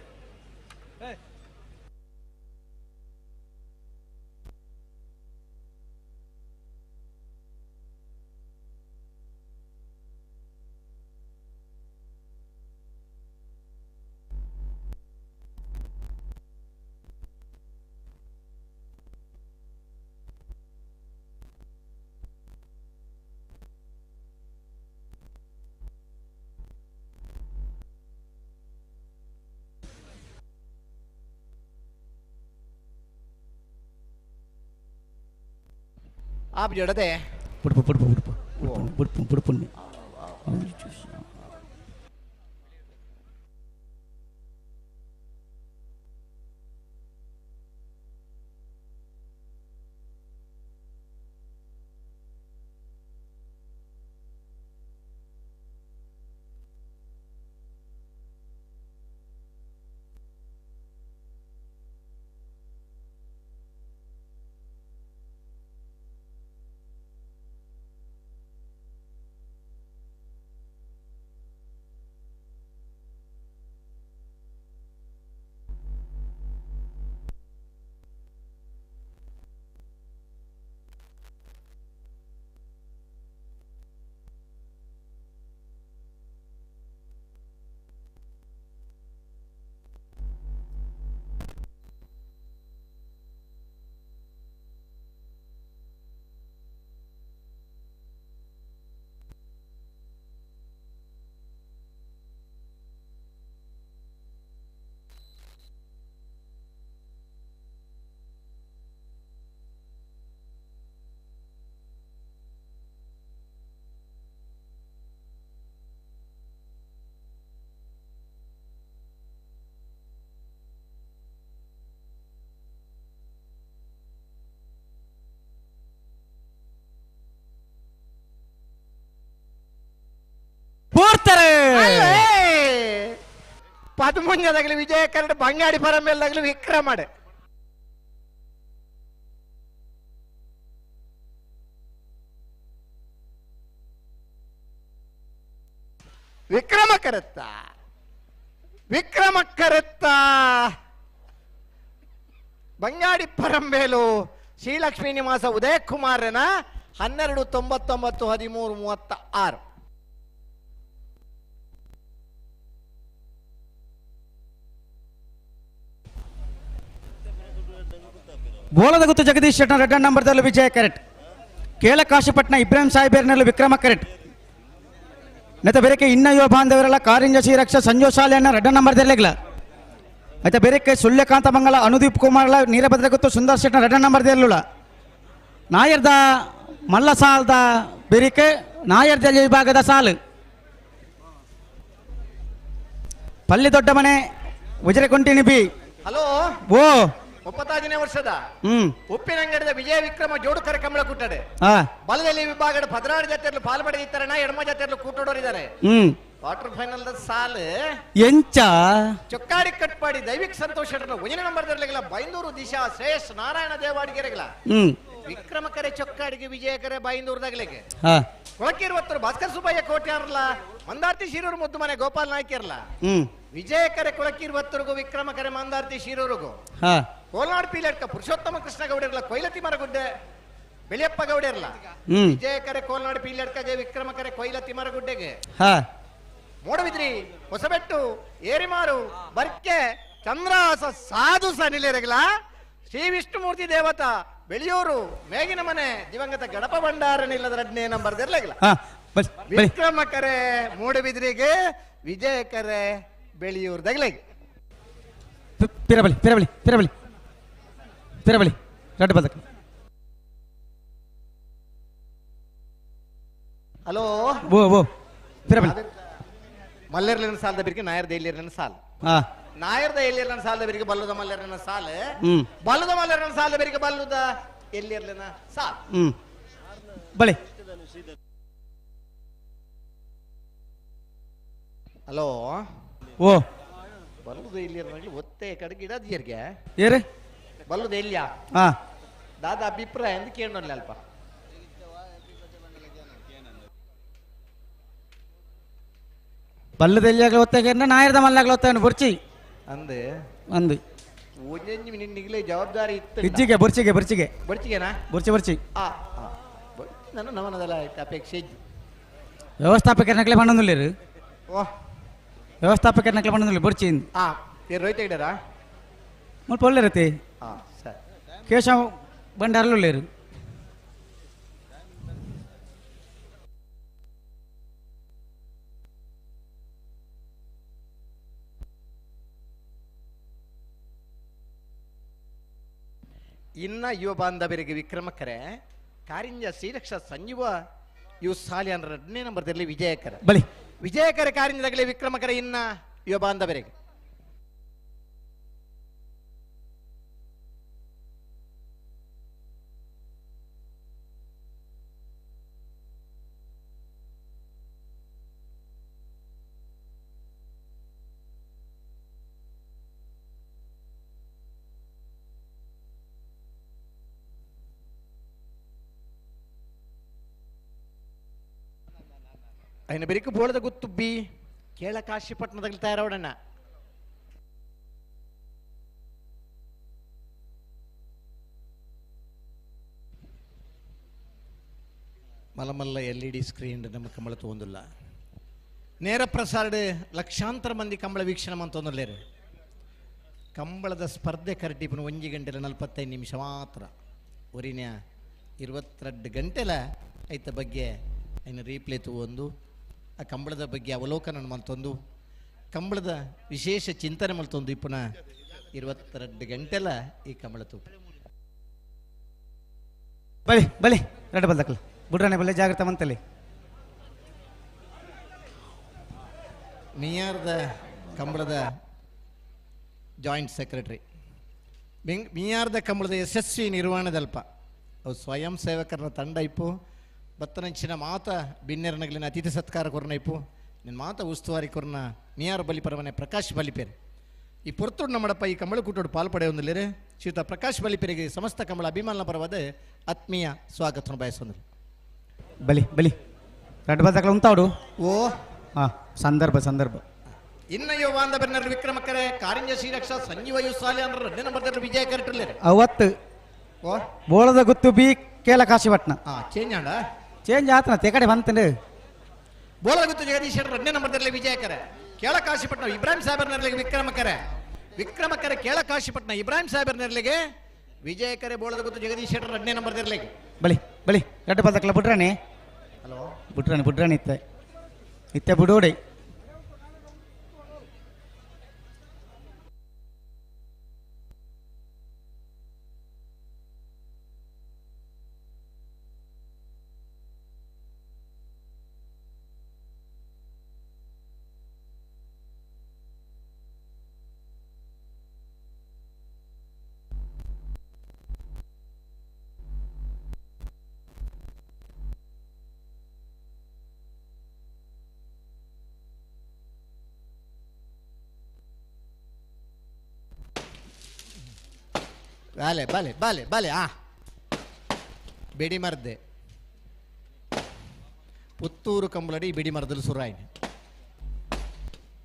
ಆಪ್ ಜಡದೆ ಪುಡ್ಪು ಪುಡ್ಪು ಪುಡ್ಪು ಪುಡ್ಪು ಪುಡ್ಪು ಪದ್ಮುಂಜದಾಗಲಿ ವಿಜಯ ಕರಡು ಬಂಗಾಡಿ ಪರಮೇಲ್ದಾಗಲಿ ವಿಕ್ರಮಡೆ. ವಿಕ್ರಮ ಕರೆತ್ತ, ವಿಕ್ರಮ ಕರೆತ್ತ ಬಂಗಾಡಿ ಪರಂಬೇಲು ಶ್ರೀಲಕ್ಷ್ಮೀ ನಿವಾಸ ಉದಯ ಕುಮಾರನ 12:99 13:36. ಬೋಲದ ಗುತ್ತು ಜಗದೀಶ್ ಶೆಟ್ಟರ್ ರೆಡ್ ನಂಬರ್ದಲ್ಲಿ ವಿಜಯ ಕರೆಕ್ಟ್. ಕೇಳ ಕಾಶಿಪಟ್ನ ಇಬ್ರಾಹಿಂ ಸಾಹೇಬರ್ನಲ್ಲಿ ವಿಕ್ರಮ ಕರೆಕ್ಟ್. ಮತ್ತೆ ಬೇರೆಕೆ ಇನ್ನ ಯುವ ಬಾಂಧವರೆಲ್ಲ ಕಾರಿಂಜ ಶ್ರೀರಕ್ಷ ಸಂಜೋ ಶಾಲೆಯನ್ನ ರೆಡ್ ನಂಬರ್ದಲ್ಲಿಗ್ಲ. ಮತ್ತೆ ಬೇರೆಕೆ ಸುಳ್ಯಕಾಂತ ಮಂಗಲ ಅನುದೀಪ್ ಕುಮಾರ್ಲ ನೀರಭದ್ರ ಗುತ್ತು ಸುಂದರ್ ಶೆಟ್ಟರ್ ರೆಡ್ ನಂಬರ್ದಲ್ಲಿಲ್ಲ. ನಾಯರ್ದ ಮಲ್ಲ ಸಾಲದ ಬೆರಿಕೆ ನಾಯರ್ದ ವಿಭಾಗದ ಸಾಲು ಪಲ್ಲಿ ದೊಡ್ಡ ಮನೆ ಉಜರೆಕೊಂಟಿನಿ ಬಿ. ಹಲೋ ಓ 35ನೇ ವರ್ಷದ ಉಪ್ಪಿನಂಗಡಿದ ವಿಜಯ ವಿಕ್ರಮ ಜೋಡುಕರ ಕಂಬಳ ಕೂಟಡೆ ಬಲದಲ್ಲಿ ವಿಭಾಗದ 16 ಜಾತಿಯಲ್ಲೂ ಪಾಲ್ಪಡೆದಿದ್ದಾರೆ, ಎಡಮ ಜಾತಿಯಲ್ಲೂ ಕೂಟೋಡೋರಿದ್ದಾರೆ. ಕ್ವಾರ್ಟರ್ ಫೈನಲ್ ಸಾಲು ಎಂಚ ಚೊಕ್ಕಾಡಿ ಕಟ್ಪಾಡಿ ದೈವಿಕ್ ಸಂತೋಷ ಒಂದನೇ ನಂಬರ್ ಬೈಂದೂರು ದಿಶಾ ಶ್ರೇಯಸ್ ನಾರಾಯಣ ದೇವಾಡಿಗೆರೆಗಳ ವಿಕ್ರಮ ಕರೆ ಚೊಕ್ಕಾಡಿಗೆ ವಿಜಯ ಕರೆ ಬೈಂದೂರ್ದಾಗಲಿಗೆ ಕೊಳಕಿರುವತ್ತರು ಭಾಸ್ಕರ್ ಸುಬ್ಬಯ್ಯ ಕೋಟ್ಯಾರಲ್ಲ ಮಂದಾರ್ತಿ ಶಿರೂರು ಮುದ್ದು ಮನೆ ಗೋಪಾಲ್ ನಾಯ್ಕಿರಲ್ಲ ವಿಜಯ ಕರೆ ಕೊಳಕಿರುವತ್ತರಿಗೂ ವಿಕ್ರಮ ಕರೆ ಮಂದಾರ್ತಿ ಶಿರೂರಿಗೂ ಕೋಲ್ನಾಡು ಪೀಲಟ್ಕ ಪುರುಷೋತ್ತಮ ಕೃಷ್ಣ ಗೌಡಿರಲ್ಲ ಕೊಯ್ಲತಿ ಮರಗುಡ್ಡೆ ಬೆಳಿಯಪ್ಪ ಗೌಡಿರಲ್ಲ ವಿಜಯ ಕರೆ ಕೋಲ್ನಾಡು ಪೀಲಟ್ಕಗೆ ವಿಕ್ರಮ ಕರೆ ಕೊಯ್ಲತಿ ಮರಗುಡ್ಡೆಗೆ ಮೂಡಬಿದ್ರಿ ಹೊಸಬೆಟ್ಟು ಏರಿಮಾರು ಬರ್ಕೆ ಚಂದ್ರಾಸ ಸಾಧು ಸನಿಲೇರಗಲ ಶ್ರೀ ವಿಷ್ಣುಮೂರ್ತಿ ದೇವತಾ ಬೆಳಿಯೂರು ಮೇಗಿನ ಮನೆ ದಿವಂಗತ ಗಣಪ ಭಂಡಾರ ನಿಲ್ಲದ ಎರಡನೇ ನಂಬರ್ ಇರ್ಲಾಗಿಲ್ಲ. ವಿಕ್ರಮ ಕರೆ ಮೂಡಬಿದ್ರಿಗೆ ವಿಜಯ ಕರೆ ಬೆಳಿಯೂರು ದಗಲಾಗಿ. ಪಿರಬಳಿ ಪಿರಬಳಿ ಪಿರಬಳಿ ಪಿರಬಳಿ ರಡ್ಡು ಬದಕ. ಹಲೋ ಓ ಓ ಪಿರಬಳಿ ಮಲ್ಲೇರ್ಲಿನ ಸಾಲದ ಬಿರಿಗೆ ನಾಯರ್ದ ಎಲ್ಲಿರ್ಲಿನ ಸಾಲ ನಾಯರ್ದ ಎಲ್ಲಿರ್ಲಿನ ಸಾಲದ ಬಿರಿಗೆ ಬಲ್ಲದ ಮಲ್ಲೇರ್ಲಿನ ಸಾಲ ಬಲ್ಲದ ಮಲ್ಲೇರ್ಲಿನ ಸಾಲದ ಬಿರಿಗೆ ಬಲ್ಲದ ಎಲ್ಲಿರ್ಲಿನ ಸಾಲ ಬಳಿ. ಹಲೋ ಓ ಬಲ್ಲದ ಎಲ್ಲಿರ್ನಾಗ್ಲಿ ಒತ್ತೆ ಕಡೆಗೆ ಇಡೋದು ಏರೆ ಬಲ್ಲದ ಎಲ್ಲಿಯ ದಾದಾ ಅಭಿಪ್ರಾಯ ಅಂತ ಕೇಳೋಲ್ಲ ಅಲ್ಪ. ಬಲ್ಲದ ಎಲ್ಲಿಯಾಗಲೂ ಒತ್ತಾಗ ನಾಯರ್ದ ಮಲ್ಲಾಗಲೂ ಒತ್ತಾಗ ಬುರ್ಚಿ ಅಂದೆ ಅಂದು ನಿಗಲೇ ಜವಾಬ್ದಾರಿ ಇತ್ತು ಇಜ್ಜಿಗೆ ಬುರ್ಚಿಗೆ ಬುರ್ಚಿಗೆ ಬುರ್ಚಿಗೆನಾ ಬುರ್ಚಿ ಬುರ್ಚಿ ನನ್ನ ನಮನದಲ್ಲ ಅಪೇಕ್ಷೆ ಇಜ್ಜಿ ವ್ಯವಸ್ಥಾಪಕರ ನಕಲೆ ಪಣ್ಣೊಂದುಲ್ಲೇರು ಓ ವ್ಯವಸ್ಥಾಪಕರ ನಕಲೆ ಪಣ್ಣೊಂದುಲ್ಲ ಬುರ್ಚಿ ರೋಹಿತ ಇಡಾರಾ ಮುಲ್ಪ ಒಳ್ಳೆರತೆ ಸರಿ ಕೇಶವ ಭಂಡಾರಲು ಇನ್ನ ಯುವ ಬಾಂಧವರಿಗೆ ವಿಕ್ರಮಕರೆ ಕಾರಿಂಜ ಶ್ರೀರಕ್ಷ ಸಂಜೀವ ಇವು ಸಾಲಿಯನ್ ಎರಡನೇ ನಂಬರ್ದಲ್ಲಿ ವಿಜಯಕರ ಬಲಿ ವಿಜಯಕರ ಕಾರಿಂಜದಾಗಲೇ ವಿಕ್ರಮಕರ ಇನ್ನ ಯುವ ಬಾಂಧವರಿಗೆ ಅಯ್ಯನ ಬೆರಿಕು ಬೋಳದ ಗುತ್ತು ಬಿ ಕೇಳ ಕಾಶಿಪಟ್ಟಣದಲ್ಲಿ ತಯಾರೋಡಣ್ಣ. ಮಲಮಲ್ಲ ಎಲ್ ಇ ಡಿ ಸ್ಕ್ರೀನ್ ನಮ್ಮ ಕಂಬಳ ತಗೊಂಡಿಲ್ಲ ನೇರ ಪ್ರಸಾರ ಲಕ್ಷಾಂತರ ಮಂದಿ ಕಂಬಳ ವೀಕ್ಷಣೆ ಅಂತಂದ್ಲೇರು. ಕಂಬಳದ ಸ್ಪರ್ಧೆ ಕರಟಿಪುನ 1 ಗಂಟೆಲ 45 ನಿಮಿಷ ಮಾತ್ರ ಒರಿನ 22 ಗಂಟೆಲ ಐತ ಬಗ್ಗೆ ಐನ ರೀಪ್ಲೇ ತಗೊಂಡು ಆ ಕಂಬಳದ ಬಗ್ಗೆ ಅವಲೋಕನ ಮಲ್ತೊಂದು ಕಂಬಳದ ವಿಶೇಷ ಚಿಂತನೆ ಮಲ್ತೊಂದು ಇಪ್ಪುನ 22 ಗಂಟೆಲ ಈ ಕಂಬಳ ತೂಪ ಬಲಿ ಬಲಿ ರಡ್ಡು ಬಲ್ದಕ್ಕಲ್ಲ ಬುಡ್ರನೆ ಬಲ್ಲೆ ಜಾಗ್ರತೆ ಮಂತಲ್ಲಿ. ಮಿಯಾರ್ದ ಕಂಬಳದ ಜಾಯಿಂಟ್ ಸೆಕ್ರೆಟರಿ ಮಿಯಾರ್ದ ಕಂಬಳದ ಯಶಸ್ವಿ ನಿರ್ವಹಣೆದಲ್ಪ ಅವು ಸ್ವಯಂ ಸೇವಕರನ್ನ ತಂಡ ಇಪ್ಪು ಬತ್ತನಂಚಿನ ಮಾತ ಬಿನ್ನೆರನಗಲಿನ ಅತಿಥಿ ಸತ್ಕಾರ ಕೊರನ ಇಪ್ಪು ನಿನ್ನ ಮಾತ ಉಸ್ತುವಾರಿ ಕೊರ್ನ ನಿಯಾರ್ ಬಲಿಪರವನೆ ಪ್ರಕಾಶ್ ಬಲಿಪೇರ್ ಈ ಪೊರ್ತುಡು ನಮ್ಮಡಪ್ಪ ಈ ಕಂಬಳ ಕೂಟೋಡು ಪಾಲ್ಪಡೆ ಹೊಂದಲೇರೆ ಶ್ರೀಯುತ ಪ್ರಕಾಶ್ ಬಲಿಪೇರಿಗೆ ಸಮಸ್ತ ಕಂಬಳ ಅಭಿಮಾನ ಪರವಾದ ಆತ್ಮೀಯ ಸ್ವಾಗತವನ್ನು ಬಯಸೊಂದಿಲ್ಲ. ಬಲಿ ಬಲಿ ರಡ್ಡು ಬದಕಲ ಉಂತಾಡು. ಓ ಹಾಂ ಸಂದರ್ಭ ಸಂದರ್ಭ. ಇನ್ನಯ್ಯೋ ಬಾಂಧವರ್ನರು ವಿಕ್ರಮಕರೆ ಕಾರಿಂಜ ಶ್ರೀರಕ್ಷಾ ಸಂಜೀವ ಸಾಲೆ ಅಂದ್ರೆ 2 ನಂಬರ್ ವಿಜಯ ಕರೆಕ್ಟ್ ಅವತ್ತು ಓ ಬೋಳದ ಗುತ್ತು ಬಿ ಕೇಲ ಕಾಶಿಪಟ್ನ. ಹಾ ಚೇಂಜ್ ಆಂಡ ಚೇಂಜ್ ಆತನ ತೆಕಡೆ ಬಂತಂಡು. ಬೋಳದ ಗುತ್ತು ಜಗದೀಶ್ 2 ನಂಬರ್ದಲ್ಲಿ ವಿಜಯಕರೆ ಕೇಳ ಕಾಶಿಪಟ್ನ ಇಬ್ರಾಹಿಂ ಸಾಹೇಬರ್ ನೆರಳಿಗೆ ವಿಕ್ರಮಕರೆ ವಿಕ್ರಮಕರೆ ಕೇಳ ಕಾಶಿಪಟ್ನ ಇಬ್ರಾಹಿಂ ಸಾಹೇಬರ್ ನೆರಳಿಗೆ ವಿಜಯಕರೆ ಬೋಳದ ಗುತ್ತು ಜಗದೀಶ್ 2 ನಂಬರ್ದಲ್ಲಿ. ಬಲಿ ಬಲಿ ರಡ್ಡು ಬದಕಲ ಬುಡ್ರಾಣಿ. ಹಲೋ ಬುಡ್ರಾಣಿ ಬುಡ್ರಾಣಿ ಇತ್ತೆ ಇತ್ತೆ ಬುಡೋಡೆ. ಬಾಲೆ ಬಾಲೆ ಬಾಲೆ ಬಾಲೆ ಆ ಬೆಡಿ ಮರದೆ ಪುತ್ತೂರು ಕಂಬಳಡಿ ಬೆಡಿ ಮರದಲ್ಲಿ ಸುರಾಯಿನಿ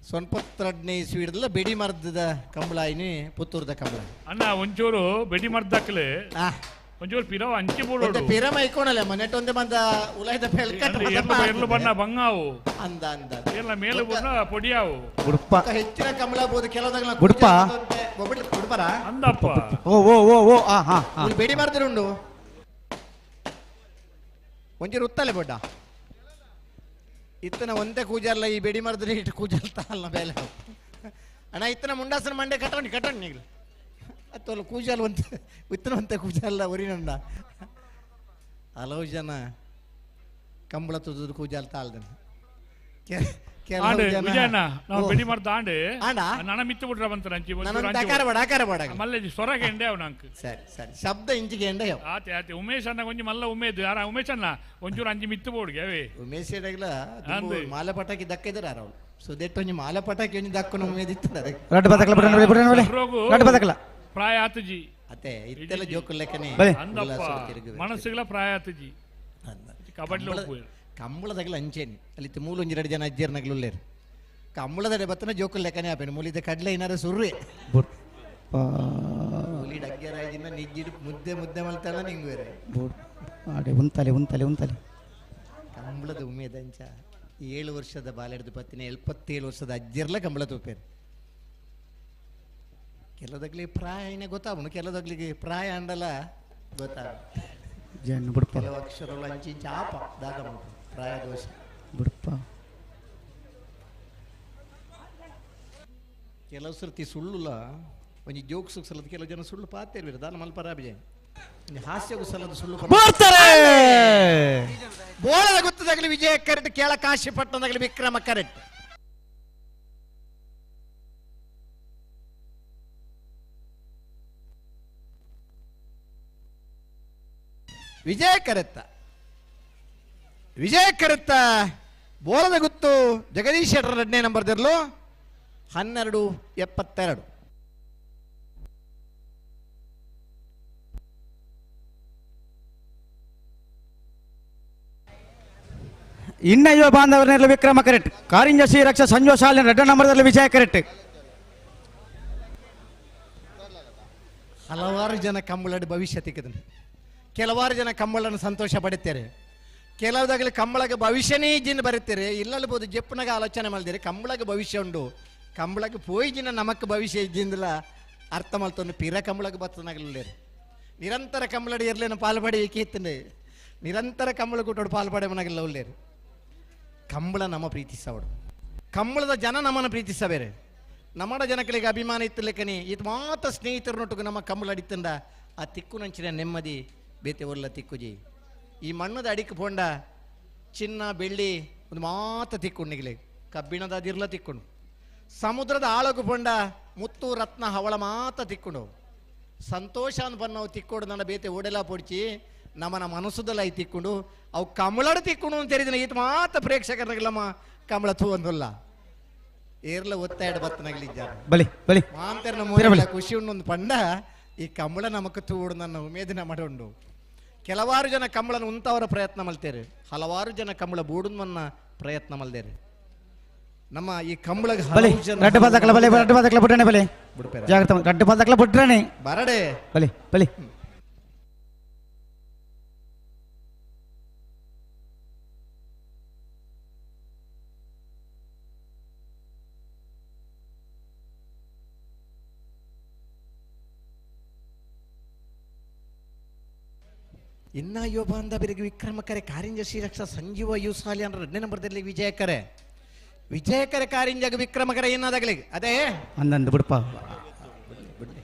ಸೊನ್ಪತ್ರಡ್ನೇ ಇಸ್ವಿಡ್ದಲ್ಲ ಬೆಡಿ ಮರದ ಕಂಬಳಾಯಿನಿ ಪುತ್ತೂರದ ಕಂಬಳ. ಅಣ್ಣ ಒಂಚೂರು ಬೆಡಿ ಮರದಕ್ಕಲೆ ಒಂಚೂರು ಪಿರವ ಅಂಚಿ ಬೋಡೋಡು ಪಿರಮ ಇಕ್ಕೊಣಲೆ ಮನೆಟ್ ಒಂದೇ ಬಂದ ಉಲೈದ ಪೆಲ್ಕಟ್ ಎರ್ಲು ಬಣ್ಣ ಬಂಗಾವು ಅಂದ ಅಂದ ಎಲ್ಲ ಮೇಲೆ ಬಣ್ಣ ಪೊಡಿಯಾವು ಗುಡ್ಪ ಹೆಚ್ಚಿನ ಕಂಬಳ ಬೋದು ಕೆಲವದಾಗಲ ಗುಡ್ಪ ಗುಡ್ಪರ ಅಂದಪ್ಪ ಓ ಓ ಓ ಓ ಆ ಹಾ ಹಾ ಬೆಡಿ ಮರದಿರುಂಡು ಒಂಚೂರು ಉತ್ತಲೆ ಬೊಡ್ಡ ಇತ್ತನ ಒಂದೇ ಕೂಜಲ್ಲ ಈ ಬೆಡಿ ಮರದ್ರೆ ಇಟ್ಟು ಕೂಜಲ್ ತಾಲ್ನ ಬೇಲೆ ಅಣ್ಣ ಇತ್ತನ ಮುಂಡಾಸನ ಮಂಡೆ ಕಟ್ಟೋಣಿ ಕಟ್ಟೋಣಿ ಈಗಲೂ ಅತ್ತಲ್ಲ ಕೂಜಲ್ ಒಂತೆ ಇತ್ತನ ಒಂತೆ ಕೂಜಲ್ಲ ಒರಿನಂಡ ಹಲವು ಜನ ಕಂಬಳ ತುದು ಕೂಜಲ್ ತಾಲ್ದನ ಶಬ್ದ ಇಂಚಿಗೆ ಉಮೇಶ್ ಅಣ್ಣ ಕೊಂಚ ಮಲ್ಲ ಉಮೇದ್ ಯಾರ ಉಮೇಶ್ ಅಣ್ಣ ಒಂಚೂರು ಅಂಜಿ ಮಿತ್ತು ಬೋಡ್ಗೆ ಅವೇ ಉಮೇಶ್ ಮಾಲೆ ಪಟಾಕಿ ದಕ್ಕಿದಾರ ಅವಳು ಸುದೆಟ್ಟು ಒಂಜಿ ಮಾಲೆ ಪಟಾಕಿ ಒಂಜಿ ದಕ್ಕನ ಉಮೇದ್ ಇತ್ತು. ರಡ್ಡು ಬದಕಲ ರಡ್ಡು ಬದಕಲ ಪ್ರಾಯ ಆತಜಿ ಅತ್ತೆ ಇತ್ತೆಲ್ಲ ಜೋಕು ಲೆಕ್ಕನೆ ಮನಸ್ಸುಗಳ ಪ್ರಾಯ ಆತಜಿ ಕಬಡ್ಡಿ ಕಂಬಳದಾಗಲ ಅಂಚೇನಿ ಅಲ್ಲಿ ಮೂಲು ಒಂಜಿ ಎರಡು ಜನ ಅಜ್ಜಿಯರ್ ನಗಲುಲ್ಲೇರು ಕಂಬಳದಡೆ ಬತ್ತನ ಜೋಕುಲ್ ಲೆಕ್ಕನೆ ಆಪೇನು ಮೂಲಿದ ಕಡಲೆ ಏನಾರ ಸುರ್ರಿ ಮೂಲಿ ಡಗ್ಗರಾಜಿನ ನಿಜ್ಜಿಡು ಮುದ್ದೆ ಮುದ್ದೆ ಮಲ್ತಾಳ ನಿಂಗೆ ಬೇರೆ ಉಂತಲೆ ಉಂತಲೆ ಉಂತಲೆ. ಕಂಬಳದ ಉಮೇದಂಚ 7 ವರ್ಷದ ಬಾಲೆಡ್ದು ಪತ್ತಿನ 77 ವರ್ಷದ ಅಜ್ಜಿರ್ಲ ಕಂಬಳ ತೂಪೇರು. ಕೆಲದಗ್ಲಿ ಪ್ರಾಯನೇ ಗೊತ್ತಾವನು ಕೆಲದಗ್ಲಿಗೆ ಪ್ರಾಯ ಅಂಡಲ ಗೊತ್ತಾಗ ಕೆಲವು ಅಕ್ಷರಗಳು ಅಂಚಿ ಚಾಪ ದಾಗ ಪ್ರಾಯ ದೋಷ ಬಿಡಪ್ಪ. ಕೆಲವು ಸರ್ತಿ ಸುಳ್ಳುಲ ಒಂಜಿ ಜೋಕ್ಸ್ ಸಲದ ಕೆಲವು ಜನ ಸುಳ್ಳು ಪಾತೇರು ದಾನ ಮಲ್ಪರಾಬಿಜೆ ಹಾಸ್ಯಗೂ ಸಲದ ಸುಳ್ಳು ಬರ್ತಾರೆ. ಬೋಳದ ಗೊತ್ತದಾಗಲಿ ವಿಜಯ ಕರೆಕ್ಟ್ ಕೇಳ ಕಾಶಿಪಟ್ಟಣದಾಗಲಿ ವಿಕ್ರಮ ಕರೆಕ್ಟ್. ವಿಜಯ ಕರೆತ್ತ ವಿಜಯ ಕರೆತ್ತ ಬೋಲದ ಗುತ್ತು ಜಗದೀಶ್ ಶೆಟ್ಟರ್ 2ನೇ ನಂಬರ್ ದಿರ್ಲು 12:72. ಇನ್ನಯ್ಯೋ ಬಾಂಧವರನ್ನೆಲ್ಲ ವಿಕ್ರಮ ಕರೆಕ್ಟ್ ಕಾರಿಂಜ ಶ್ರೀ ರಕ್ಷಾ ಸಂಜೋ ಶಾಲೆ 2 ನಂಬರ್ದಲ್ಲಿ ವಿಜಯ ಕರೆಕ್ಟ್. ಹಲವಾರು ಜನ ಕಂಬಳಡಿ ಭವಿಷ್ಯ ತಿಕ್ಕದನು, ಕೆಲವಾರು ಜನ ಕಂಬಳನ್ನು ಸಂತೋಷ ಪಡುತ್ತಾರೆ, ಕೆಲವುದಾಗಲಿ ಕಂಬಳಗೆ ಭವಿಷ್ಯನೇ ಜಿನ್ ಬರುತ್ತಾರೆ, ಇಲ್ಲಲ್ಬೋದು ಜಪ್ಪನಾಗ ಆಲೋಚನೆ ಮಾಡಿದಿರಿ ಕಂಬಳಗೆ ಭವಿಷ್ಯ ಉಂಡು ಕಂಬಳಗೆ ಪೋಯಿಜಿನ ನಮಕ್ ಭವಿಷ್ಯ ಇದ್ದಿಂದಲ ಅರ್ಥ ಮಲ್ತೊಂದು ಪಿರ ಕಂಬಳಗೆ ಬತ್ತನಾಗಲಿಲ್ಲ. ನಿರಂತರ ಕಂಬಳಡಿ ಇರಲೇನು ಪಾಲ್ಪಡಿ ಏಕೀತ್ತಂಡೆ ನಿರಂತರ ಕಂಬಳ ಕೂಟೋಡು ಪಾಲ್ಪಡೆ ಮನಗಿಲ್ಲ ಉಳ್ಳೇರು. ಕಂಬಳ ನಮ್ಮ ಪ್ರೀತಿಸವಡು, ಕಂಬಳದ ಜನ ನಮ್ಮನ್ನು ಪ್ರೀತಿಸಬೇರೆ, ನಮ್ಮಡ ಜನಗಳಿಗೆ ಅಭಿಮಾನ ಇತ್ತು ಲೆಕ್ಕನಿ ಇದು ಮಾತ್ರ ಸ್ನೇಹಿತರನ್ನೊಟ್ಟಿಗೆ ನಮ್ಮ ಕಂಬಳ ಅಡಿತಂದ ಆ ತಿಕ್ಕು ನಂಚಿನ ನೆಮ್ಮದಿ ಬೇತೆ ಒಲ್ಲ ತಿಕ್ಕುಜಿ. ಈ ಮಣ್ಣದ ಅಡಿಕೆ ಪೋಂಡ ಚಿನ್ನ ಬೆಳ್ಳಿ ಒಂದು ಮಾತ್ರ ತಿಕ್ಕೊಂಡಿಗ್ಲೆ ಕಬ್ಬಿಣದ ಅದಿರ್ಲ ತಿಕ್ಕೊಂಡು, ಸಮುದ್ರದ ಆಳಗು ಪೋಂಡ ಮುತ್ತು ರತ್ನ ಹವಳ ಮಾತ್ರ ತಿಕ್ಕೊಂಡು, ಸಂತೋಷ ಅನ್ಬನ್ನವು ತಿಕ್ಕೋಡು ನನ್ನ ಬೇತೆ ಓಡೆಲ್ಲ ಪೊಡ್ಚಿ ನಮ್ಮನ ಮನಸ್ಸುದಲ್ಲ I ತಿಕ್ಕೊಂಡು ಅವು ಕಮಲಡು ತಿಕ್ಕೊಂಡು ಅಂತ ಹೇಳಿದ ಈತ ಮಾತ್ರ ಪ್ರೇಕ್ಷಕರಲ್ಲಮ್ಮ ಕಂಬಳ ತೂವೊಂದುಲ್ಲ ಏರ್ಲ ಒತ್ತಾಯಡ ಬತ್ತನಗಲಿಜ್ಜಾರ ಬಲಿ ಬಲಿ ಮಾಂತರ್ನ ಪಿರ ಬಲಿ. ಮೋನೆಲ ಖುಷಿ ಉಂಡೊಂದು ಪಂಡ ಈ ಕಂಬಳ ನಮಕ್ ತೂಡು ನನ್ನ ಉಮೇದಿನ ಮಡುಂಡು. ಕೆಲವಾರು ಜನ ಕಂಬಳನ ಉಂತವರ ಪ್ರಯತ್ನ ಮಲ್ತೇರು, ಹಲವಾರು ಜನ ಕಂಬಳ ಬೂಡುನ್ವನ್ನ ಪ್ರಯತ್ನ ಮಲ್ದೇರು. ನಮ್ಮ ಈ ಕಂಬಳಗ್ ಬಲಿ ಹಲವು ಜನ ರಡ್ಡು ಬಾದಕ್ಲ ಬಲಿ ರಡ್ಡು ಬಾದಕ್ಲ ಬುಡ್ರನೆ ಬಲಿ ಬುಡ್ಪೇರ. ಜಾಗ್ರತೆ ಮಾಡ್. ರಡ್ಡು ಬಾದಕ್ಲ ಬುಡ್ರನೆ ಬರಡೆ ಬಲಿ ಬಲಿ ಇನ್ನ ಯೋಬಾಂದ ಬೆರಗಿ ವಿಕ್ರಮಕರೆ ಕಾರಿಂಜ ಶ್ರೀರಕ್ಷ ಸಂಜೀವ ಯೂಸಾಲಿ ಅಂದ್ರೆ ಎರಡನೇ ನಂಬರ್ದಲ್ಲಿ ವಿಜಯಕರೆ ವಿಜಯಕರೆ ಕಾರಿಂಜಗ ವಿಕ್ರಮಕರೆ ಏನಾದಾಗಲಿ ಅದೇ ಅಂದಂದು ಬುಡ್ಪ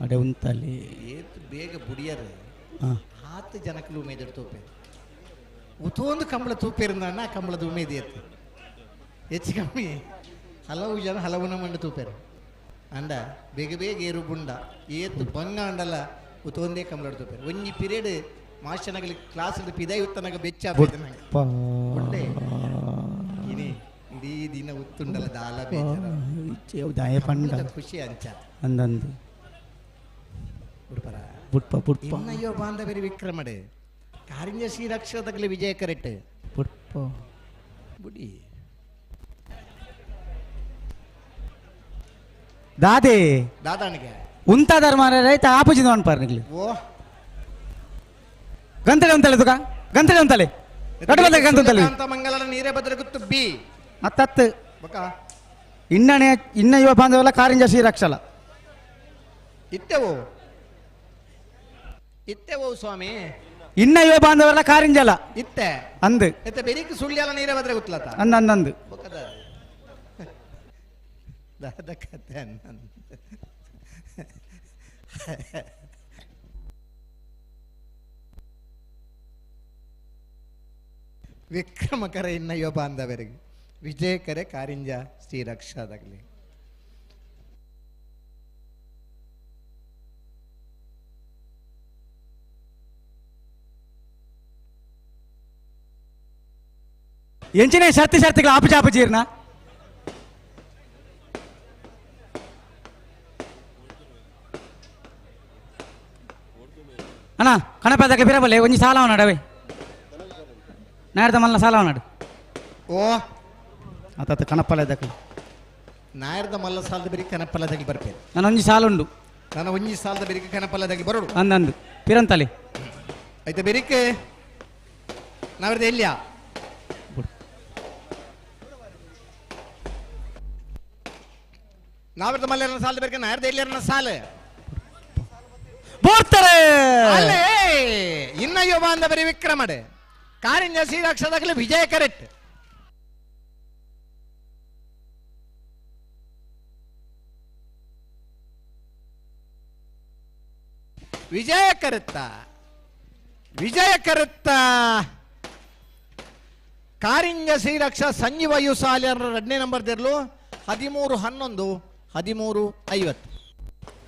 ಅಡೆ ಉಂತಲ್ಲಿ ಏತು ಬೇಗ ಬುಡಿಯರು ಹಾ. ಆತ ಜನಕ್ಕಲು ಉಮೇದಿಡು ತೂಪೆ ಉತೊಂದು ಕಂಬಳ ತೂಪೇರಿಂದ ಕಂಬಳದ ಉಮೇದಿ ಎತ್ತು ಹೆಚ್ಚು ಕಮ್ಮಿ ಹಲವು ಜನ ಹಲವು ನಮ್ಮಂಡು ತೂಪೇರು ಅಂಡ ಬೇಗ ಬೇಗ ಏರು ಬುಂಡ ಏತು ಬಂಗ ಅಂಡಲ್ಲ ಉತೊಂದೇ ಕಂಬಳ ತೂಪೇರು ಒಂಜಿ ಪೀರಿಯಡ್ ಮಾಸ್ಟರ್ನಗಲಿ ಕ್ಲಾಸ್ ಪಿದೈ ಉತ್ತನಗ ಬೆಚ್ಚ ಬುಡ್ಪ ಒಳ್ಳೆ ಇನಿ ಇಡೀ ದಿನ ಉತ್ತುಂಡಲ ದಾಲ ಬೇಜಾರ ದಾಯ ಪಂಡ ಕಂಬಳದ ಖುಷಿ ಅಂಚ ಅಂದಂದು ಬುಡ್ಪರ ಬುಡ್ಪ ಬುಡ್ಪ ಇನ್ನಯ್ಯೋ ಬಾಂಧವರಿ ವಿಕ್ರಮಡೆ ಕಾರಿಂಜ ಶ್ರೀರಕ್ಷದಗಲಿ ವಿಜಯ ಕರೆಕ್ಟ್ ಬುಡ್ಪ ಬುಡಿ ದಾದೆ ದಾದಾಣಿಗೆ ಉಂತಾದಾರ ಮಾರ ರೈತ ಆಪೋಜಿದ ಅನ್ಪಾರ್ ನಿಗ್ಲಿ ಓ ಗಂತಲೆ ಉಂತಲೆ ತುಕ ಗಂತಲೆ ಉಂತಲೆ ರಡ್ಡು ಬಂದ ಗಂತ ಉಂತಲೆ ಅಂತ ಮಂಗಲನ ನೀರೇ ಬದಲ ಗುತ್ತು ಬಿ ಮತ್ತತ್ತು ಬಕ ಇನ್ನನೇ ಇನ್ನ ಯುವ ಬಾಂಧವಲ್ಲ ಕಾರಿಂಜ ಶ್ರೀರಕ್ಷಲ ಇತ್ತೆವು ಇತ್ತೆವು ಸ್ವಾಮಿ ಇನ್ನ ಯುವ ಬಾಂಧವಲ್ಲ ಕಾರಿಂಜಲ ಇತ್ತೆ ಅಂದು ಇತ್ತೆ ಬೆರಿಕ್ ಸುಳ್ಯಾಲ ನೀರೇ ಬದಲ ಗುತ್ತಲತ ಅಂದ ಅಂದಂದು ಬೊಕದ ದಾದ ಕತೆ ಅನ್ನಂದು. ವಿಕ್ರಮಕರ ಇನ್ನಯ್ಯೋ ಬಾಂಧವರಿಗೆ ವಿಜಯಕರೆ ಕಾರಿಂಜ ಶ್ರೀ ರಕ್ಷಾದಾಗಲಿ ಎಂಚಿನ ಶರ್ತಿ ಶರ್ತಿಗಳ ಆಪುಜ ಆಪುಜೀರ್ನ ಅಣ್ಣ ಕಣಪದಕ್ಕೆ ಬಿರಬಲ್ಲೆ ಒಂಜಿ ಸಾಲ ಅವನಾಡು ಅವೇ ನಾಡ್ದ ಮಲ್ಲ ಸಾಲ ಅವನಾಡು ಓ ಆತಾತ ಕಣಪ್ಪಲ ಇದಕ್ಕೆ ನಾಯರ್ದ ಮಲ್ಲ ಸಾಲದ ಬೆರಿಗೆ ಕನಪಲ್ಲದಾಗಲಿ ಬರ್ಪೇನೆ ನಾನು ಒಂಜಿ ಸಾಲ ಉಂಡು ನಾನು ಒಂಜಿ ಸಾಲದ ಬೆರಿಗೆ ಕನಪಲ್ಲದಾಗಲಿ ಬರೋಡು ಅಂದಂದು ಪಿರಂತಲೆ ಆಯ್ತಾ ಬೆರಿಕ್ ನಾವಿರ್ದ ಎಲ್ಲಿಯ ನಾವಿರ್ದ ಮಲ್ಲ ಸಾಲದ ಬೆರಿಗೆ ನಾಯರ್ದ ಎಲ್ಲಿಯರ ಸಾಲ ಬೋರ್ತಾರೆ ಅಲ್ಲೇ ಇನ್ನ ಯೋಬ ಅಂದ ಬರೀ ವಿಕ್ರಮಡೆ ಕಾರಿಂಜ ಶ್ರೀರಕ್ಷದಾಗಲಿ Vijaya correct Vijaya correct Vijaya correct Karinje Shreeraksha Sanjeeva you ಸಾಲಿಯರ ಎರಡನೇ ನಂಬರ್ ದಿರ್ಲು 13 11 13:50.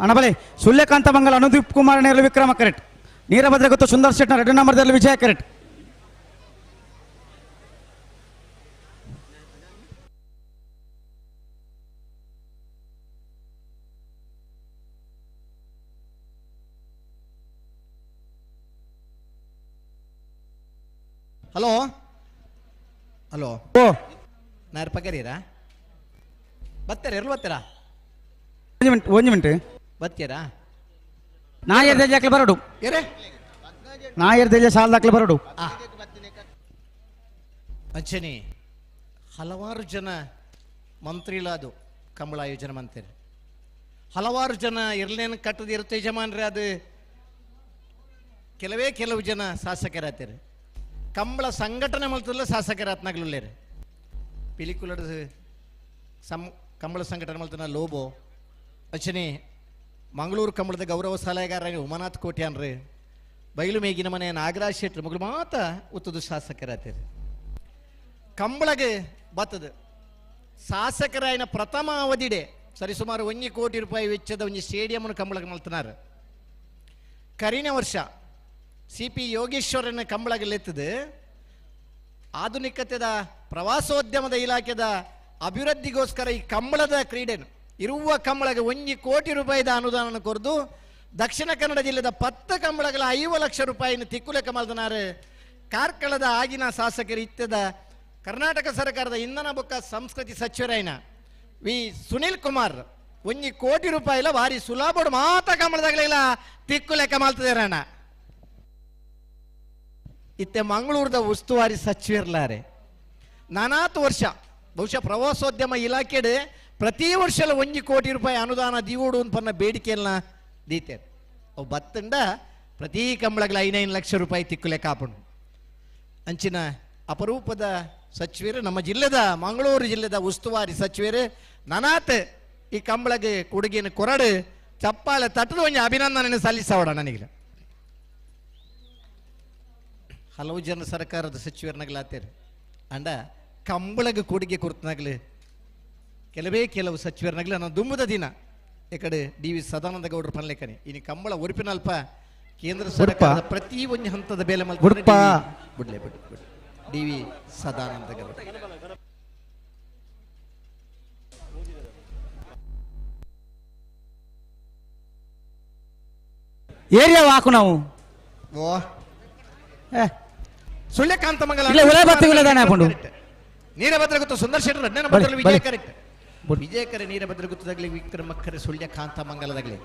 ಅಣ್ಣ ಬಲೆ ಸೂರ್ಯಕಾಂತ ಮಂಗಲ ಅನುದೀಪ್ ಕುಮಾರ್ ನೇರಲು ವಿಕ್ರಮ ಕರೆಕ್ಟ್ ನೀರಭದ್ರ ಗೊತ್ತು ಸುಂದರ್ ಶೆಟ್ನ ಎರಡು ನಂಬರ್ ದಿರ್ಲು ವಿಜಯ ಕರೆಕ್ಟ್. ಹಲೋ ಹಲೋ ಓ ನಾರು ಪಗರೀರಾ ಬತ್ತೀರಾ ಎರ್ಲು ಬತ್ತೀರಾ ಒಂಜಿ ಮಿನಿಟ್ ಒಂಜಿ ಮಿನಿಟ್ ಬತ್ತೀರಾ ನಾಯರ್ ದೇಜ ಹಾಕ್ಲಿ ಬರೋಡು ಏರೇ ನಾಯರ್ ದೇಜ ಸಾಲದ ಹಾಕ್ಲಿ ಬರೋಡು. ಅಂಚನಿ ಹಲವಾರು ಜನ ಮಂತ್ರಿಗಳದು ಕಂಬಳ ಆಯೋಜನೆ ಮಂತ್ರಿ ಹಲವಾರು ಜನ ಇರ್ಲೇನು ಕಟ್ಟದ ಇರುತ್ತೆ ಯಜಮಾನ್ರಿ ಅದು ಕೆಲವೇ ಕೆಲವು ಜನ ಶಾಸಕರಾಗ್ತಾರೆ ಕಂಬಳ ಸಂಘಟನೆ ಮಲ್ತಲ್ಲ ಶಾಸಕರಾತ್ನಾಗ್ಲುಳ್ಳೇರು ಪಿಲಿಕುಲದ ಸಂ ಕಂಬಳ ಸಂಘಟನೆ ಮಲ್ತನ ಲೋಬೋ ಅಚನಿ ಮಂಗಳೂರು ಕಂಬಳದ ಗೌರವ ಸಲಹೆಗಾರ ಉಮಾನಾಥ್ ಕೋಟ್ಯಾನ್ರಿ ಬೈಲು ಮೇಗಿನ ಮನೆ ನಾಗರಾಜ್ ಶೆಟ್ರು ಮಗಳು ಮಾತ ಉತ್ತದ ಶಾಸಕರಾಗ್ತಾರೆ ಕಂಬಳಗೆ ಬತ್ತದ ಶಾಸಕರಾಯನ ಪ್ರಥಮ ಅವಧಿಡೆ ಸರಿಸುಮಾರು 1 ಕೋಟಿ ರೂಪಾಯಿ ವೆಚ್ಚದ ಒಂಜಿ ಸ್ಟೇಡಿಯಂ ಕಂಬಳಗೆ ಮಲ್ತನಾರ ಕರಿನ ವರ್ಷ ಸಿ ಪಿ ಯೋಗೇಶ್ವರನ ಕಂಬಳಗೆ ಲೆತ್ತದು ಆಧುನಿಕತೆದ ಪ್ರವಾಸೋದ್ಯಮದ ಇಲಾಖೆದ ಅಭಿವೃದ್ಧಿಗೋಸ್ಕರ ಈ ಕಂಬಳದ ಕ್ರೀಡೆನು ಇರುವ ಕಂಬಳಗೆ 1 ಕೋಟಿ ರೂಪಾಯಿದ ಅನುದಾನ ಕೊರದು ದಕ್ಷಿಣ ಕನ್ನಡ ಜಿಲ್ಲೆದ 10 ಕಂಬಳಗಳ 50 ಲಕ್ಷ ರೂಪಾಯಿನ ತಿಕ್ಕುಲೆಕ್ಕ ಮಲ್ದನಾರು ಕಾರ್ಕಳದ ಆಗಿನ ಶಾಸಕರು ಇತ್ತದ ಕರ್ನಾಟಕ ಸರ್ಕಾರದ ಇಂಧನ ಬೊಕ್ಕ ಸಂಸ್ಕೃತಿ ಸಚಿವರಾಯಿನ ವಿ ಸುನಿಲ್ ಕುಮಾರ್ 1 ಕೋಟಿ ರೂಪಾಯಿಲ ಭಾರಿ ಸುಲಭಡು ಮಾತ ಕಂಬಳದಾಗಲಿಲ್ಲ ತಿಕ್ಕುಲೆಕ್ಕ ಮಲ್ತದೇರಣ್ಣ. ಇತ್ತೆ ಮಂಗಳೂರದ ಉಸ್ತುವಾರಿ ಸಚಿವರ್ಲಾರೆ ನಾನಾತು ವರ್ಷ ಬಹುಶಃ ಪ್ರವಾಸೋದ್ಯಮ ಇಲಾಖೆಡೆ ಪ್ರತಿ ವರ್ಷಲ 1 ಕೋಟಿ ರೂಪಾಯಿ ಅನುದಾನ ದೀವೋಡು ಪನ್ನ ಬೇಡಿಕೆಯನ್ನ ದೀತೇನೆ. ಅವು ಬತ್ತಂಡ ಪ್ರತಿ ಕಂಬಳಗಳ 5 ಲಕ್ಷ ರೂಪಾಯಿ ತಿಕ್ಕುಲೆ ಕಾಪುಂಡು. ಅಂಚಿನ ಅಪರೂಪದ ಸಚಿವರು ನಮ್ಮ ಜಿಲ್ಲೆದ ಮಂಗಳೂರು ಜಿಲ್ಲೆದ ಉಸ್ತುವಾರಿ ಸಚಿವರು ನನಾತ್ ಈ ಕಂಬಳಗೆ ಕೊಡುಗೆಯನ್ನು ಕೊರಡು ಚಪ್ಪಾಳೆ ತಟ್ಟದ ಒಂಜಿ ಅಭಿನಂದನೆ ಸಲ್ಲಿಸೋಣ ನನಗೆ. ಹಲವು ಜನ ಸರ್ಕಾರದ ಸಚಿವರನ್ನಾಗಲಾತೇರಿ ಅಂಡ ಕಂಬಳಗೆ ಕೊಡುಗೆ ಕೊಡ್ತನಾಗಲಿ ಕೆಲವೇ ಕೆಲವು ಸಚಿವರನ್ನಾಗಲಿ ನಾನು ದುಂಬುದ ದಿನ ಈ ಕಡೆ ಡಿ ವಿ ಸದಾನಂದ ಗೌಡರು ಪನ್ಲೇಕನೆ ಇನ್ನು ಕಂಬಳ ಉರುಪಿನಲ್ಪ ಕೇಂದ್ರ ಸರ್ಕಾರದ ಪ್ರತಿ ಒಂದು ಹಂತದ ಬೇಲೆ ಬಿಡ್ಲೆ ಬಿಡ್ D V Sadananda Gowda. Area ವಾಕು ನಾವು ಓ ಸುಳ್ಯಕಾಂತ ಮಂಗಲ ನೀರಭದ್ರ ಗೊತ್ತು ಸುಂದರ್ ಶೆಟ್ಟರ್ ಹದಿನೈದು ನಂಬರ್ ವಿಜಯ ಕರೆಕ್ಟ್ ವಿಜಯಕರೆ ನೀರಭದ್ರ ಗುತ್ತದಾಗಲಿ ವಿಕ್ರಮಕ್ಕರೆ ಸುಳ್ಯಕಾಂತ ಮಂಗಲದಾಗಲಿ.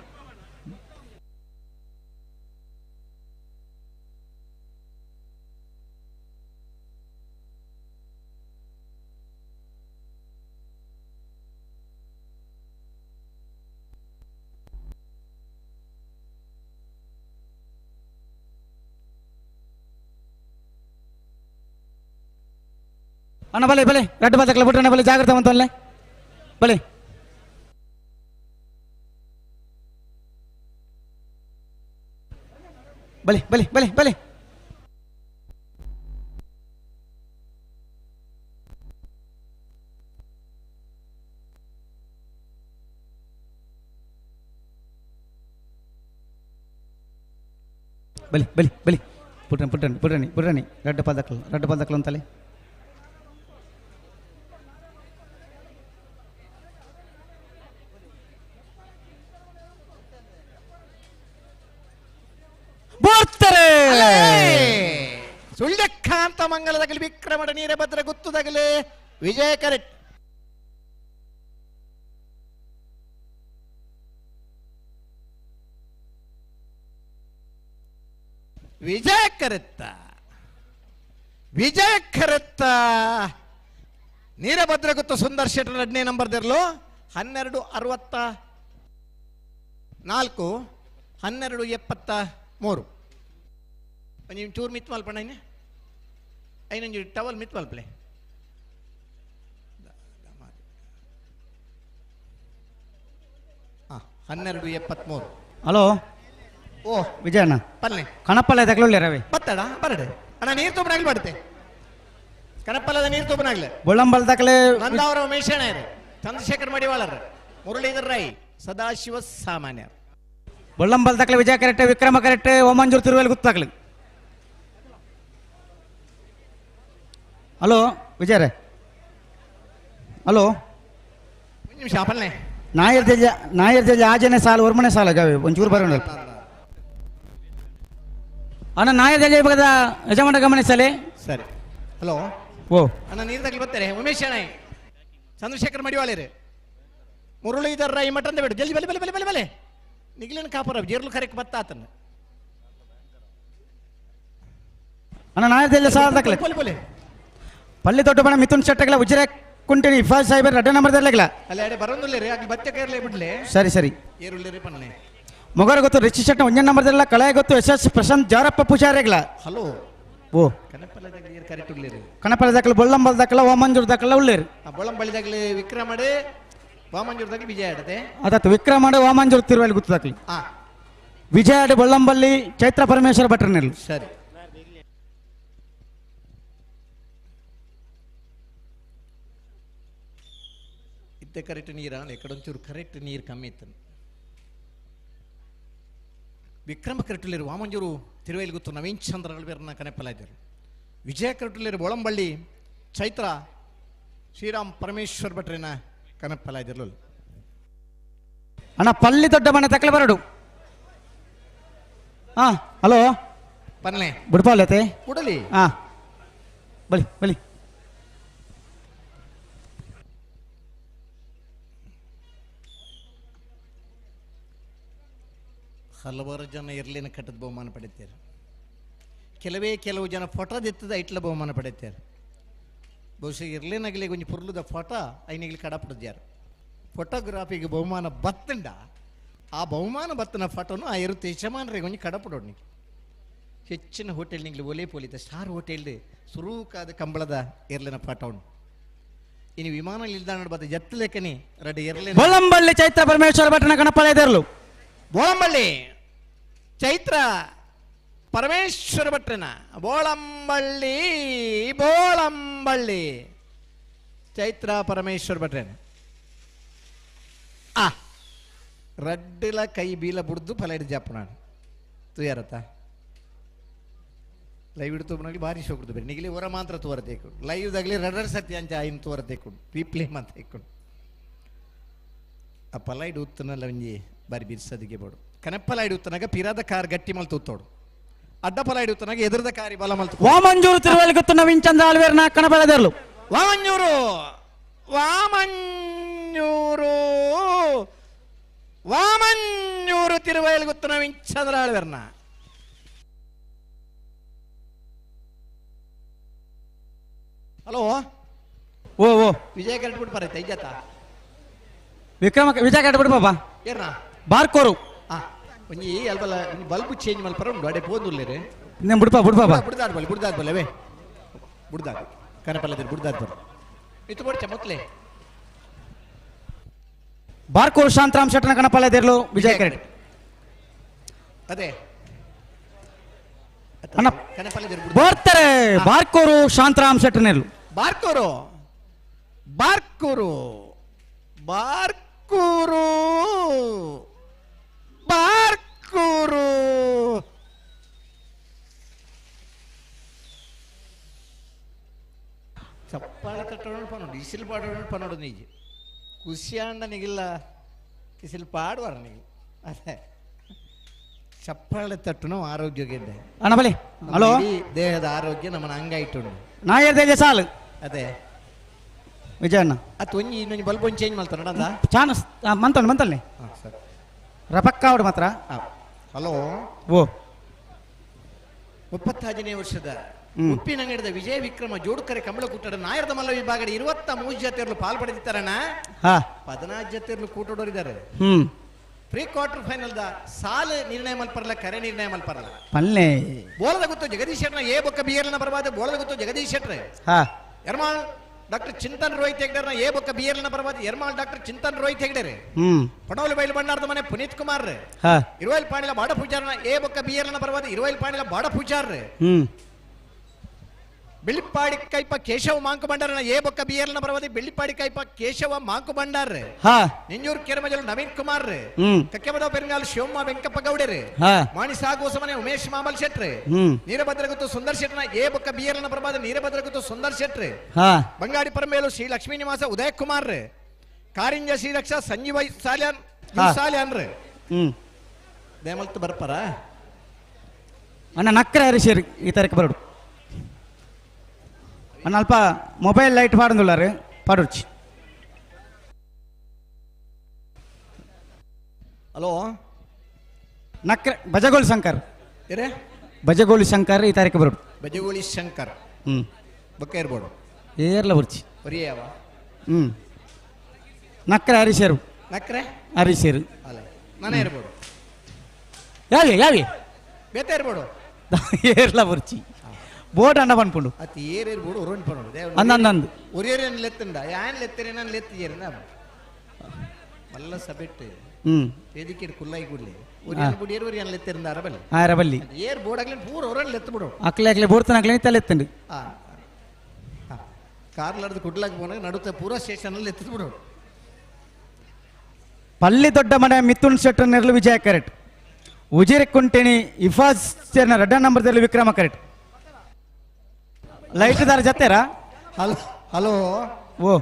ಅಣ್ಣ ಬಲೆ ಬಲೆ ರೆಡ್ ಬಾತಕ್ಲೆ ಬಿಟ್ರೆ ಬಲೆ ಜಾಗ್ರತೆ ಅಂತಲ್ಲೇ ಬಲೆ. ಬಲೆ ಬಲೆ ಬಲೆ ಬಲೆ ಬಲಿ ಬಲಿ ಬಲಿ ಪುಟ್ರನಿ ಪುಟ್ರನಿ ಪುಟ್ರನಿ ಪುಟ್ರನಿ ರೆಡ್ ಪಾದಕ್ಲು ರೆಡ್ ಪಾದಕ್ಲು ಅಂತಲೇ. ಬರ್ತಾರೆ ಸುಳ್ಯಕಾಂತ ಮಂಗಲದಾಗಲಿ ವಿಕ್ರಮಡ ನೀರಭದ್ರ ಗುತ್ತುದಾಗಲಿ ವಿಜಯ ಕರೆಕ್ಟ್. ವಿಜಯ ಕರೆತ್ತ ವಿಜಯ ಕರೆತ್ತ ನೀರಭದ್ರ ಗುತ್ತು ಸುಂದರ್ ಶೆಟ್ಟರ್ 2ನೇ ನಂಬರ್ ದಿರ್ಲು 12:64 12:73. ಒಂಜಿ ಚೂರು ಮಿತ್ ಮಲ್ಪಣ ಐನೆ ಐನೊಂಜಿ ಟವಲ್ ಮಿತ್ ಮಲ್ಪಲೆ. ಹಾಂ 12:73. ಹಲೋ ಓ ವಿಜಯಣ್ಣ ಪಲ್ಲೆ ಕಣಪ್ಪಲ್ಲ ತಗೊಳ್ಳಿ ರವಿ ಬತ್ತಡ ಬರಡೆ ಅಣ್ಣ ನೀರು ತೊಬನಾಗ್ಲಿ ಬಡತೆ ಕಣಪ್ಪಲ್ಲದ ನೀರು ತೊಬನಾಗ್ಲಿ ಬೊಳ್ಳಂಬಲ್ ದಾಖಲೆ ನಂದಾವರ ಉಮೇಶಣ್ಣ ಚಂದ್ರಶೇಖರ್ ಮಡಿವಾಳರ್ ಮುರಳೀಧರ್ ರೈ ಸದಾಶಿವ ಸಾಮಾನ್ಯ ಬೊಳ್ಳಂಬಲ್ ದಾಖಲೆ ವಿಜಯ ಕರೆಕ್ಟ್ ವಿಕ್ರಮ ಕರೆಕ್ಟ್ ಓಮಂಜೂರ್ ತಿರುವೇಲ್ ಗೊತ್ತಾಗ್ಲಿ. ಹಲೋ ವಿಜಯರೇ ಹಲೋ ನಿಮಿಷ ಪಲ್ಲೆ ನಾಯರ್ ಜಲ್ಜ ನಾಯರ್ ಜಲ್ಜ ಆಜನೇ ಸಾಲು ಒರ್ಮನೆ ಸಾಲ ಗಾವೆ ಒಂಚೂರು ಬರೋಣ ಅಣ್ಣ ನಾಯರ್ ಜಲ್ಜ ವಿಭಾಗದ ಯಜಮಾನ ಗಮನಿಸಲಿ. ಸರಿ ಹಲೋ ಓ ಅಣ್ಣ ನೀರು ತಗಲಿ ಬರ್ತಾರೆ ಉಮೇಶ್ ಅಣ್ಣ ಚಂದ್ರಶೇಖರ್ ಮಡಿವಾಳಿರಿ ಮುರಳೀಧರ್ ರೈ ಮಠಂದ ಬೇಡ ಜಲ್ದಿ ಬಲೆ ಬಲೆ ಬಲೆ ಬಲೆ ಬಲೆ ನಿಗ್ಲಿನ ಕಾಪರ ಜೇರ್ಲು ಕರೆಕ್ ಬತ್ತ ಆತನ ಅಣ್ಣ ನಾಯರ್ ಜಲ್ಜ ಸಾಲ ದಾಖಲೆ ಬಲೆ ಬಲೆ ಪಳ್ಳಿ ದೊಡ್ಡ ಬಣ ಮಿಥುನ್ ಶೆಟ್ಟಗಳ ಉಜಿರೆ ಕುಂಟಿನಿ ಇಫಾಜ್ ಸಾಹೇಬರ್ ರಡ್ಡ ನಂಬರ್ ದರ್ಲೆಗ್ಲ ಅಲ್ಲ ಎಡೆ ಬರೋದಿಲ್ಲ ರೀ ಅಲ್ಲಿ ಬತ್ತೆ ಕೈರ್ಲೆ ಬಿಡ್ಲೆ. ಸರಿ ಸರಿ ಏರುಳ್ಳಿ ಪನ್ನೆ ಮೊಗರ ಗೊತ್ತು ರಿಚಿ ಶೆಟ್ಟ ಒಂಜನ್ ನಂಬರ್ ದರ್ಲ ಕಳೆಯ ಗೊತ್ತು S S Prashant Jarappa ಪೂಜಾರಿಗ್ಲ. Hello ಓ ಕನಪಲ್ಲದಾಗಲಿ ನೀರು ಕರೆಕ್ಟ್ ಉಳ್ಳಿರಿ ಕಣಪಲ್ಲ ದಾಖಲೆ ಬೊಳ್ಳಂಬಲ್ ದಾಖಲೆ ಓಮಂಜೂರ್ ದಾಖಲೆ ಉಳ್ಳೇರಿ ಬೊಳ್ಳಂಬಳ್ಳಿದಾಗಲಿ ವಿಕ್ರಮಡೆ ವಾಮಂಜೂರ್ದಾಗಲಿ ವಿಜಯ ಆಡದೆ ಅದಾತು ವಿಕ್ರಮಡೆ ವಾಮಂಜೂರ್ ತಿರುವಲ್ಲಿ ಗೊತ್ತು ಆ ವಿಜಯ ಆಡಿ ಬೊಳ್ಳಂಬಳ್ಳಿ ಚೈತ್ರ ಪರಮೇಶ್ವರ ಭಟ್ರನಲ್ಲಿ. ಸರಿ ಇತ್ತೆ ಕರೆಕ್ಟ್ ನೀರು ಎಕ್ಕಡೊಂಚೂರು ಕರೆಕ್ಟ್ ನೀರು ಕಮ್ಮಿ ಇತ್ತು. ವಿಕ್ರಮ ಕರೆಕ್ಟುಲೇರು ವಾಮಂಜೂರು ತಿರುವೇಲಿ ಗೊತ್ತು ನವೀನ್ ಚಂದ್ರ ಬೇರನ್ನ ಕನೆಪ್ಪಲಾಯಿದ್ದರು. ವಿಜಯ ಕರೆಕ್ಟುಲೇರು ಬೊಳಂಬಳ್ಳಿ ಚೈತ್ರ Shriram Parameshwar ಭಟ್ರೇನ ಕನಪ್ಪಲಾಯ್ದಿರಲು. ಅಣ್ಣ ಪಲ್ಲಿ ದೊಡ್ಡ ಮನೆ ತಕ್ಕಲೆ ಬರಡು. ಹಾ ಹಲೋ ಪನ್ಲೆ ಬುಡ್ಪಾಲತೆ ಉಡಲಿ. ಹಾ ಬಲಿ ಬಲಿ. ಹಲವಾರು ಜನ ಇರ್ಲಿನ ಕಟ್ಟದ ಬಹುಮಾನ ಪಡೆಯುತ್ತಾರೆ. ಕೆಲವೇ ಕೆಲವು ಜನ ಫೋಟೋದೆತ್ತದ ಐಟ್ಲ ಬಹುಮಾನ ಪಡೆಯುತ್ತಾರೆ. ಬಹುಶಃ ಇರ್ಲಿನಗಲಿ ಕೊಂಚ ಪುರ್ಲುದ ಫೋಟೋ ಐನಿಗಲಿ ಕಡಪಡ್ದ್ಯಾರು. ಫೋಟೋಗ್ರಾಫಿಗೆ ಬಹುಮಾನ ಬತ್ತಂಡ ಆ ಬಹುಮಾನ ಬತ್ತನ ಫೋಟೋನು ಆ ಇರುತ್ತೆ ಯಜಮಾನರಿಗೆ ಕೊಂಚ ಕಡಪಡೋಣ. ಹೆಚ್ಚಿನ ಹೋಟೆಲ್ ನಿಂಗ್ಲಿ ಒಲೆ ಪೋಲಿತ ಸ್ಟಾರ್ ಹೋಟೆಲ್ ಸುರೂಕಾದ ಕಂಬಳದ ಎರ್ಲಿನ ಫೋಟೋ ಉಂಟು. ಇನ್ನು ವಿಮಾನ ನಿಲ್ದಾಣ ಬತ್ತ ಜತ್ತಲೇಕನಿ ರಡ್ಡು ಎರ್ಲಿನ ಬೋಳಂಬಳ್ಳಿ ಚೈತ್ರ ಪರಮೇಶ್ವರ ಭಟ್ಟನ ಗಣಪಲಯದರ್ಲು. ಬೋಳಂಬಳ್ಳಿ ಚೈತ್ರ ಪರಮೇಶ್ವರ ಭಟ್ರನ ಬೋಳಂಬಳ್ಳಿ ಬೋಳಂಬಳ್ಳಿ ಚೈತ್ರ ಪರಮೇಶ್ವರ ಭಟ್ರನ ಆ ರಡ್ಡಿಲ ಕೈ ಬೀಲ ಬುಡ್ದು ಫಲ ಹಿಡಿದು ಜಾಪು ನಾನು ತುಯಾರತ್ತ ಲೈವ್ ಹಿಡಿದು ಭಾರಿ ಶೋಕುಡ್ದು ಬೇರೆ ನಿಗಲಿ ಹೊರ ಮಾತ್ರ ತೋರತೇಕು ಲೈವ್ದಾಗಲಿ ರಡರ್ ಸತ್ಯ ಅಂಚ ಐನ್ ತೋರತೇಕು ರೀಪ್ಲೇ ಮಾತ್ರ ಇಕ್ಕೊಂಡು ಆ ಪಲ ಹಿಡು ಉತ್ತನಲ್ಲ ಒಂಜಿ ಬಾರಿ ಬಿರ್ಸದಿಗೆ ಬೋಡು ಕನಪ್ಪಲ ಹಿಡುತ್ತನಾಗ ಪಿರಾದ ಕಾರ್ ಗಟ್ಟಿ ಮಲ್ತು ಉತ್ತೋಡು ಅಡ್ಡ ಫಲ ಹಿಡುತ್ತನಾಗ ಎದುರದ ಕಾರಿ ಬಲ ಮಲ್ತು. ವಾಮಂಜೂರು ತಿರುವಲ್ಗುತ್ತು ನವೀನ್ ಚಂದ್ರ ಆಳ್ವೇರ್ನ ಕಣಬಲದರ್ಲು. ವಾಮಂಜೂರು ವಾಮಂಜೂರು ವಾಮಂಜೂರು ತಿರುವಲ್ಗುತ್ತು ನವೀನ್ ಚಂದ್ರ ಆಳ್ವೇರ್ನ. ಹಲೋ ಓ ಓ ವಿಜಯ ಕರೆಕ್ಟ್ ಬರೈತೆ ಐಜಾತ ವಿಕ್ರಮ ವಿಜಯ ಕರೆಕ್ಟ್ ಬಿಡು ಪಾಪ ಏರ್ನಾ ಬಾರ್ಕೋರು ಒಂಜಿ ಅಲ್ಬಲ್ಲ ಒಂಜಿ ಬಲ್ಬ್ ಚೇಂಜ್ ಮಲ್ಪರ ಉಂಡು ಅಡೆ ಪೋಂದುಲ್ಲೇರೆ ನೇ ಬುಡ್ಪ ಬುಡ್ಪ ಬುಡ್ದಾದ್ ಬಲ್ ಬುಡ್ದಾದ್ ಬಲ್ಲವೇ ಬುಡ್ದಾದ್ ಕನಪಲ್ಲದಿರ್ ಬುಡ್ದಾದ್ ಬರ್ ಇತ್ತು ಬೋಡ್ಚ ಮೊತ್ತಲೆ ಬಾರ್ಕೋರು ಶಾಂತರಾಮ್ ಶೆಟ್ಟನ ಕಣಪಲ್ಲದಿರ್ಲು ವಿಜಯ ಕರೆಕ್ಟ್ ಅದೇ ಅಣ್ಣ ಬರ್ತಾರೆ ಬಾರ್ಕೋರು ಶಾಂತರಾಮ್ ಶೆಟ್ಟನಿರ್ಲು. ಬಾರ್ಕೋರು ಬಾರ್ಕೂರು ಬಾರ್ಕೂರು ಬಾರ್ಕೂರು ಚಪ್ಪಾಳೆ ತಟ್ಟೋಣ ಪನ್ನೋಡು ಇಸಿಲು ಪಾಡೋಣ ಪನ್ನೋಡು ನಿಜ ಖುಷಿಯಾಂಡನಿಗಿಲ್ಲ ಇಸಿಲು ಪಾಡುವಾರ ನೀವು ಅದೇ ಚಪ್ಪಾಳೆ ತಟ್ಟುನು ಆರೋಗ್ಯಕ್ಕೆ. ಅಣ್ಣ ಬಲಿ ಹಲೋ ದೇಹದ ಆರೋಗ್ಯ ನಮ್ಮನ್ನ ಅಂಗಾಯಿಟ್ಟುಂಡು ನಾಯರ್ದೇ ಸಾಲು ಅದೇ ವಿಜಯಣ್ಣ ಅದು ಒಂಜಿ ಇನ್ನೊಂದು ಬಲ್ಬ್ ಒಂದು ಚೇಂಜ್ ಮಾಡ್ತಾರ ನಡಂದ ಚಾನಸ್ ಮಂತಣ್ಣ ಮಂತಣ್ಣೆ ಹಾಂ ಸರ್ ರಪಕ್ಕ ಅವಡು ಮಾತ್ರ. ಹಲೋ ಓ 35ನೇ ವರ್ಷದ ಉಪ್ಪಿನಂಗಡಿದ ವಿಜಯ ವಿಕ್ರಮ ಜೋಡುಕರೆ ಕಂಬಳಕೂಟದ ನಾಯರದ ಮಲ್ಲ ವಿಭಾಗದ 23 ಜತೆಯರು ಪಾಲ್ ಪಡೆದಿದ್ದಾರಣ್ಣ. 14 ಜತೆಯರು ಕೂಟೋಡೋರಿದ್ದಾರೆ. Pre quarter final the ಸಾಲು ನಿರ್ಣಯ ಮಲ್ಪರಲ್ಲ ಕರೆ ನಿರ್ಣಯ ಮಲ್ಪರಲ್ಲ ಪಲ್ಲೆ ಬೋಲದ ಗೊತ್ತು ಜಗದೀಶ್ ಶೆಟ್ರ ಎ ಬೊಕ್ಕ ಬಿಯರ್ನ ಬರಬಾದ ಬೋಲದ ಗೊತ್ತು ಜಗದೀಶ್ ಶೆಟ್ರೆ. ಎರ್ಮಾಳ್ ಡಾಕ್ಟರ್ ಚಿಂತನ್ ರೋಹಿತ್ ಹೆಗ್ಡರ್ನ ಎ ಬೊಕ್ಕ ಬಿಯರ್ನ ಬರಬಾದ ಎರ್ಮಾಳ್ ಡಾಕ್ಟರ್ ಚಿಂತನ್ ರೋಹಿತ್ ಹೆಗ್ಡರೆ. ಪಡೋಲು ಬೈಲು ಭಂಡಾರದ ಮನೆ ಪುನೀತ್ ಕುಮಾರ್. ಇರುವೈಲ್ ಪಾಣಿಲ ಬಾಡ ಪೂಜಾರ್ನ ಎ ಬೊಕ್ಕ ಬಿಯರ್ನ ಬರಬಾದ ಇರುವೈಲ್ ಪಾಣಿಲ ಬಾಡ ಪೂಜಾರ್. ಬೆಳ್ಳಿಪ್ಪಾಡಿ ಕೈಪ ಕೇಶವ ಮಾಂಕು ಭಂಡಾರನ ಎ ಬೊಕ್ಕ ಬಿಯರ್ನ ಬರವಾದ ಬೆಳ್ಳಿಪ್ಪಾಡಿ ಕೈಪ ಕೇಶವ ಮಾಂಕು ಭಂಡಾರ. ನಿಂಜೂರು ಕೆರಮಜಲು ನವೀನ್ ಕುಮಾರ್. ಕಕ್ಕೆಬದ ಪೆರಂಗಾಲ್ ಶಿವಮ್ಮ ವೆಂಕಪ್ಪ ಗೌಡರು. ಮಾಣಿಸಾಗೋಸಮನೆ ಉಮೇಶ್ ಮಾಮಲ್ ಶೆಟ್ರೆ. ನೀರಭದ್ರಗುತ್ತು ಸುಂದರ್ ಶೆಟ್ರನ ಎ ಬೊಕ್ಕ ಬಿಯರ್ನ ಬರವಾದ ನೀರಭದ್ರಗುತ್ತು ಸುಂದರ್ ಶೆಟ್ರೆ. ಬಂಗಾಡಿ ಪರಮೇಲು ಶ್ರೀ ಲಕ್ಷ್ಮೀ ನಿವಾಸ ಉದಯ ಕುಮಾರ್. ಕಾರಿಂಜ ಶ್ರೀರಕ್ಷಾ ಸಂಜೀವ ಸಾಲ್ಯಾನ್ ಸಾಲ್ಯಾನ್ ದೇಮಲ್ತು ಬರ್ಪಾರ ಅಣ್ಣ ನಕ್ರ ಹರಿಶೇರಿ ಈ ತಾರೀಕು ಬರೋಡು ಅಣ್ಣ ಅಲ್ಪ ಮೊಬೈಲ್ ಲೈಟ್ ಪಾಡೊಂದುಲ್ಲಾರು ಪಾಡೊಡ್ಚಿ. ಹಲೋ ನಕ್ರ ಬಜಗೋಳಿ ಶಂಕರ್ ಏರೇ ಬಜಗೋಳಿ ಶಂಕರ್ ಈ ತಾರೀಕು ಬರೋಡು. ಬಜಗೋಳಿ ಶಂಕರ್ ಬೊಕ್ಕ ಇರ್ಬೋಡು ಏರ್ಲ ಬರ್ಚಿ ಒರಿಯವ. ನಕ್ರ ಹರಿಶೇರು ನಕ್ರೆ ಹರಿಶೇರು ಅಲ್ಲ ನಾನೇ ಇರ್ಬೋಡು ಯಾವಿ ಯಾವಿ ಬೇತೆ ಇರ್ಬೋಡು ಏರ್ಲ ಬರ್ಚಿ ಬೋರ್ಡ್ ಅಣ್ಣ ಪನ್ಪುಂಡು ಅತಿ ಏರ್ ಬೋಡು ಒರೋನ್ ಪನ್ನೋಡು ಅಂದ ಅಂದ ಒರಿಯರೇನು ಲೆತ್ತಂಡ ಯಾನ್ ಲೆತ್ತರೆ ನಾನು ಲೆತ್ತಿಯೇರ ಮಲ್ಲ ಸಬೆಟ್ಟು ವೇದಿಕೆ ಕುಲ್ಲಾಯಿ ಕೂಡಲಿ ಒರಿಯನ್ ಬುಡಿಯರ್ ಒರಿಯನ್ ಲೆತ್ತಿರಂದ ಅರಬಲ್ಲಿ ಅರಬಲ್ಲಿ ಏರ್ ಬೋರ್ಡ್ ಆಗ್ಲಿ ಪೂರ ಒರೋನ್ ಲೆತ್ತು ಬಿಡು ಅಕ್ಲೆ ಅಕ್ಲೆ ಬೋರ್ತನ ಅಕ್ಲೆ ತಲೆತ್ತಂಡು ಕಾರ್ಲಾರ್ದು ಕುಡ್ಲಾಕ ಪೋನಾಗ ನಡುತ್ತ ಪೂರ ಸ್ಟೇಷನ್ ಅಲ್ಲಿ ಎತ್ತಿದ್ ಬಿಡು. ಪಲ್ಲಿ ದೊಡ್ಡ ಮನೆ ಮಿಥುನ್ ಶೆಟ್ಟರ್ ನೆರಳು ವಿಜಯ ಕರೆಕ್ಟ್. ಉಜಿರೆ ಕುಂಟೆಣಿ ಇಫಾಜ್ ಚೇರ್ನ ರಡ್ಡ ನಂಬರ್ದಲ್ಲಿ ವಿಕ್ರಮ ಕರೆಕ್ಟ್. ಲೈಟ್ ದಾರ ಜತೆರಾ. Hello hello ಓ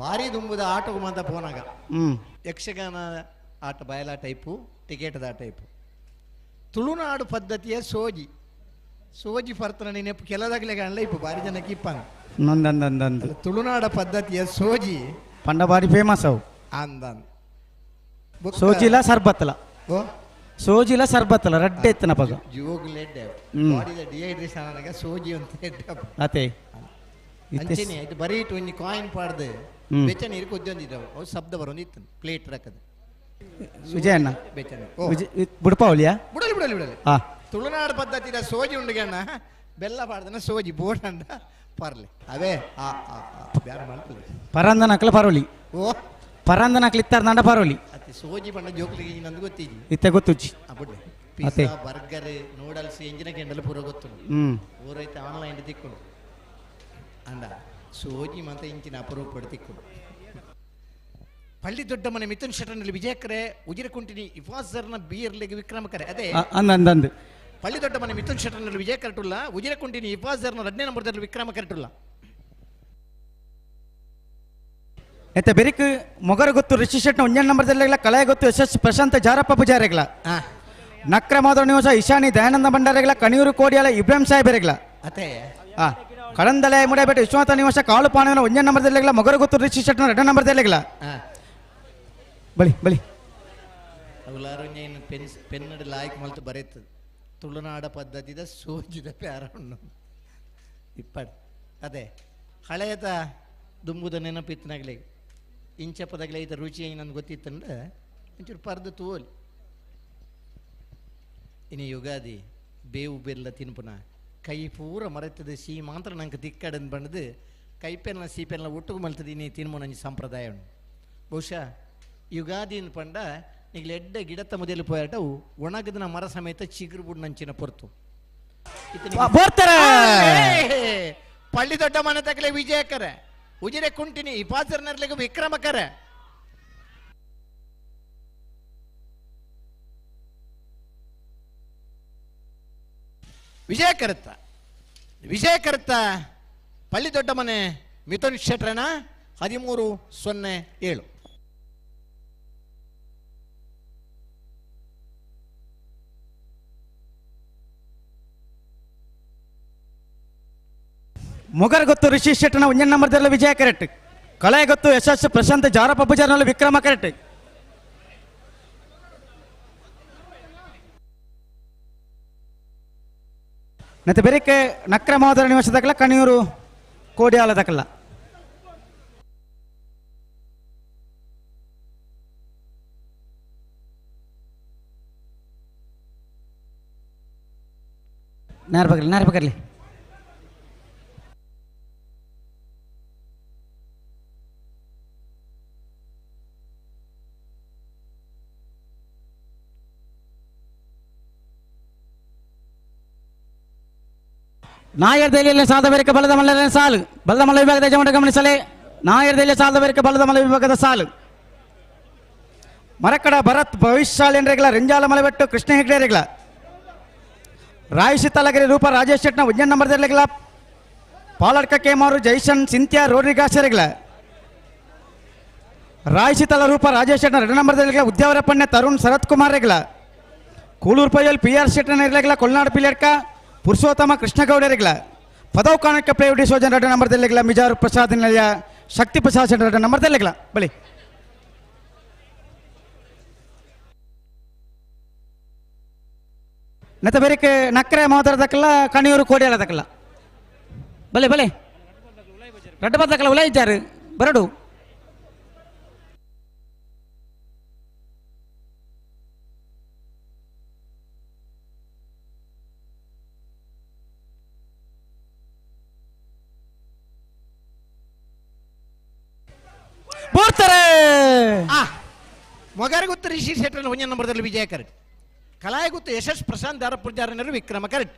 ಭಾರಿ ದುಂಬುದ ಆಟೋಗು ಮಾತ ಪೋನಾಗ ಯಕ್ಷಗಾನ ಆಟ ಬಯಲ ಟೈಪು ಟಿಕೆಟ್ದ ಟೈಪು ತುಳುನಾಡು ಪದ್ಧತಿಯ ಸೋಜಿ ಸೋಜಿ ಫರ್ತನ ನೆನಪು ಕೆಲದಾಗಲೇ ಕಾಣಲ್ಲ ಇಪ್ಪು ಭಾರಿ ಜನಕ್ಕೆ ಇಪ್ಪಂಗ ನಂದಂದಂದಂದು ತುಳುನಾಡ ಪದ್ಧತಿಯ ಸೋಜಿ ಪಂಡ ಬಾರಿ ಫೇಮಸ್ ಅವು ಅಂದನ್ ಸೋಜಿಲ ಸರ್ಬತ್ತಲ ಓ ಸೋಜಿಲ ಸರ್ಬತ್ತಲ ರಡ್ಡೆ ಎತ್ತನ ಪಗ ಜೋಗ್ಲೆಡ್ ಬಾಡಿದ ಡಿಹೈಡ್ರೇಷನ್ ಆನಾಗ ಸೋಜಿ ಅಂತ ಅತೆ ಅಂಚೆನೆ ಇದು ಬರೀ ಇಟ್ಟು ಒಂಜಿ ಕಾಯಿನ್ ಪಾಡ್ದು ಬೆಚ್ಚನೆ ಇರು ಕೊದ್ದೊಂದಿದ್ದವು ಅವು ಶಬ್ದ ಬರೋಂದಿತ್ತು ಪ್ಲೇಟ್ ರಕ್ಕದು ವಿಜಯಣ್ಣ ಬೆಚ್ಚನೆ ಬುಡ್ಪಾವಳಿಯಾ ಬುಡಲಿ ಬುಡಲಿ ಬುಡಲಿ ಹಾ ತುಳುನಾಡು ಪದ್ಧತಿದ ಸೋಜಿ ಉಂಡುಗಣ್ಣ ಬೆಲ್ಲ ಪಾಡ್ದನ ಸೋಜಿ ಬೋಡಂಡ ಪರ್ಲೆ ಅವೇ ಆ ಆ ಬ್ಯಾರ ಮಲ್ಪಲೆ ಪರಂದನ ಅಕ್ಲ ಪರೋಲಿ ಓ ಪರಂದನ ಅಕ್ಲ ಇತ್ತಾರ ನಂಡ ಪರೋಲಿ ಅತಿ ಸೋಜಿ ಬಣ್ಣ ಜೋಕ್ಲಿಗೆ ನಂದು ಗೊತ್ತಿಜಿ ಇತ್ತೆ ಗೊತ್ತುಜ್ಜಿ ಬುಡ್ಲೆ ಅತೆ ಪಿಜ್ಜಾ ಬರ್ಗರ್ ನೂಡಲ್ಸ್ ಎಂಜಿನ ಕೆಂಡಲ ಪೂರ ಗೊತ್ತುಂಡು ಊರೈತೆ ಆನ್ಲೈನ್ ತಿಕ್ಕೊಂಡು ಅಂಡ ಸೋಜಿ ಮಾತ ಇಂಚಿನ ಅಪರೂಪ ತಿಕ್ಕೊಂಡು ಪಳ್ಳಿ ದೊಡ್ಡ ಮನೆ ಮಿಥುನ್ ಶೆಟ್ಟರ್ನಲ್ಲಿ ವಿಜಯಕರೆ ಉಜಿರಕುಂಟಿನಿ ಇಫಾಸರ್ನ ಬೀರ್ಲಿಗೆ ವಿಕ್ರಮಕರೆ ಅದೇ ಅಂದ ಅಂದಂದು ಪಳ್ಳಿ ದೊಡ್ಡ ಮನೆ ಮಿಥುನ್ ಶೆಟ್ಟರ್ನಲ್ಲಿ ವಿಜಯ ಕರಟುಲ್ಲ ಉಜಿರಕುಂಟಿನಿ ಇಫಾಸರ್ನ ಎರಡನೇ ನಂಬರ್ದಲ್ಲಿ ವಿಕ್ರಮ ಕರಟುಲ್ಲ ಎತ್ತ ಬೆರಿಕ್ ಮೊಗರ ಗೊತ್ತು ರಿಷಿ ಶೆಟ್ನ ಒಂಜನ್ ನಂಬರ್ದಲ್ಲಿ ಕಲೆ ಗೊತ್ತು ಯಶಸ್ ಪ್ರಶಾಂತ ಜಾರಪ್ಪ ಪೂಜಾರಿಗಳ ನಕ್ರ ಮಾಧವ ನಿವಾಸ ಇಶಾನಿ ದಯಾನಂದ ಭಂಡಾರಿಗಳ ಕಣಿಯೂರು ಕೋಡಿಯಾಲ ಇಬ್ರಾಹಿಂ ಸಾಹೇಬರಿಗಳ ಅದೇ ಆ ಕಳಂದಲೆ ಮುಡಬೇಟೆ ವಿಶ್ವನಾಥ ನಿವಾಸ ಕಾಳು ಪಾನವನ ಒಂಜನ್ ನಂಬರ್ದಲ್ಲಿ ಮೊಗರ ಗೊತ್ತು ರಿಷಿ ಶೆಟ್ನ ಎರಡನೇ ನಂಬರ್ದಲ್ಲಿ ಬಳಿ ಬಳಿ ಅವಲಾರುಂಜೈನ್ ಪೆನ್ ಪೆನ್ನಡು ಲಾಯ್ಕ್ ಮಲ್ತು ಬರೆಯುತ್ತದೆ ತುಳುನಾಡ ಪದ್ಧತಿದ ಸೋಜಿದ ಪ್ಯಾರಣ್ಣು ಇಪ್ಪಡ್ ಅದೇ ಹಳೆಯದ ದುಂಬುದ ನೆನಪಿತ್ತನಾಗಲಿ ಇಂಚಪದಾಗಲೇ ಐತ ರುಚಿ ನನ್ಗೆ ಗೊತ್ತಿತ್ತಂದ್ರೆ ಒಂಚೂರು ಪರ್ದು ತೋಲಿ ಇನ್ನು ಯುಗಾದಿ ಬೇವು ಬೆಲ್ಲ ತಿನ್ಪುನ ಕೈ ಪೂರ ಮರೆತದ ಸಿಹಿ ಮಾತ್ರ ನಂಗೆ ತಿಕ್ಕಡನ್ ಬಂಡದು ಕೈಪೆಲ್ಲ ಸೀಪೆಲ್ಲ ಒಟ್ಟುಗು ಮಲ್ತದ ಇನ್ನಿ ತಿನ್ಮು ನಂಜಿ ಸಂಪ್ರದಾಯ ಉಂಡು ಬಹುಶಃ ಯುಗಾದಿನ ಪಂಡ ಈಗ ಎಡ್ಡೆ ಗಿಡತ್ತ ಮೊದಲು ಪೋಯಾಟವು ಒಣಗದನ ಮರ ಸಮೇತ ಚಿಗುರು ಬುಡ್ ನಂಚಿನ ಪೊರ್ತು ಬೋರ್ತಾರೆ ಪಳ್ಳಿ ದೊಡ್ಡ ಮನೆ ತಗಲೆ ವಿಜಯಕರೆ ಉಜಿರೆ ಕುಂಟಿನಿ ಇಪಾಸರ್ನರ್ಲಿಗೆ ವಿಕ್ರಮಕರೆ ವಿಜಯಕರತ್ತ ವಿಜಯಕರತ್ತ ಪಳ್ಳಿ ದೊಡ್ಡ ಮನೆ ಮಿಥುನ್ ಶೆಟ್ರನ 13-07. ಮೊಗರ್ ಗೊತ್ತು ರಿಷಿ ಶೆಟ್ಟನ ಒಂಜನ್ ನಂಬರ್ದಲ್ಲಿ ವಿಜಯ ಕರೆಕ್ಟ್ ಕಳೆ ಗೊತ್ತು ಯಶಸ್ಸು ಪ್ರಶಾಂತ್ ಜಾರಪ್ಪ ಪೂಜಾರ್ನಲ್ಲಿ ವಿಕ್ರಮ ಕರೆಕ್ಟ್ ಮತ್ತೆ ಬೆರಿಕೆ ನಕ್ರ ಮಹೋದರ ನಿವಾಸದಾಗಲ ಕಣಿಯೂರು ಕೋಡಿಯಾಲದಕಲ್ಲ ನಾರ್ ಬಗರ್ಲಿ ನಾರ್ ಬಗರ್ಲಿ ನಾಯರ್ ದೆಹಲಿಯಲ್ಲಿ ಸಾಲದ ಬೇರೆ ಬಲದ ಮಲ್ಲರ ಸಾಲು ಬಲದ ಮಲ್ಲ ವಿಭಾಗದ ಯಜಮಾನ ಗಮನಿಸಲಿ. ನಾಯರ್ ದೆಹಲಿಯ ಸಾಲದ ಬೇರೆ ಬಲದ ಮಲ್ಲ ವಿಭಾಗದ ಸಾಲು ಮರಕಡ ಭರತ್ ಭವಿಷ್ಯಾಲೆಂಡ್ರೆಗಳ ರೆಂಜಾಲ ಮಲಬೆಟ್ಟು ಕೃಷ್ಣ ಹೆಗ್ಡೆರೆಗಳ ರಾಯ್ ತಲಗಿರಿ ರೂಪ ರಾಜೇಶ್ ಶೆಟ್ನ ಉಜ್ಜನ್ ನಂಬರ್ದೆರ್ಲೆಗಳ ಪಾಲಡ್ಕ ಕೇಮಾರು ಜೈಸನ್ ಸಿಂತ್ಯಾ ರೋಡ್ರಿಗಾಸೆರೆಗಳ ರಾಯ್ ತಲ ರೂಪ ರಾಜೇಶ್ ಶೆಟ್ನ ಎರಡು ನಂಬರ್ದೆರ್ಲೆಗಳ ಉದ್ಯಾವರಪ್ಪಣ್ಣ ತರುಣ್ ಶರತ್ ಕುಮಾರ್ ರೆಗಳ ಕೂಳೂರು ಪೈಯಲ್ ಪಿ ಆರ್ ಶೆಟ್ನ ಇರ್ಲೆಗಳ ಕೊಲ್ನಾಡು ಪಿಲೇಡ್ಕ ಪುರುಷೋತ್ತಮ ಕೃಷ್ಣಗೌಡರಿಗಳ ಪದವು ಕಾಣಕ್ಕೆ ಪ್ಲೇ ಡಿಸೋಜನ್ ಎರಡು ನಂಬರ್ದೆಲ್ಲಿಗಳ ಮಿಜಾರು ಪ್ರಸಾದ್ ನಿಲಯ ಶಕ್ತಿ ಪ್ರಸಾದ್ ಸೆಂಟರ್ ಎರಡು ನಂಬರ್ದೆಲ್ಲಿಗಳ ಬಳಿ ನೆತ್ತ ಬೇರೆಕ್ಕೆ ನಕ್ಕರೆ ಮಾತಾಡದಕ್ಕಲ್ಲ ಕಣಿಯೂರು ಕೋಡಿ ಹೇಳದಕ್ಕಲ್ಲ ಬಲೆ ಬಲೆ ರಡ್ಡ ಬದ್ದಕ್ಕಲ್ಲ ಉಲ ಇದ್ದಾರೆ ಬರಡು ಬೋರ್ತಾರೆ ಮೊಗರಗುತ್ತ ರಿಷಿ ಶೆಟ್ಟರ್ ಒಂಜ ನಂಬರ್ದಲ್ಲಿ ವಿಜಯ ಕರೆಕ್ಟ್ ಕಲಾಯಗುತ್ತ ಯಶಸ್ ಪ್ರಶಾಂತ್ ದಾರ ಪೂಜಾರನರು ವಿಕ್ರಮ ಕರೆಕ್ಟ್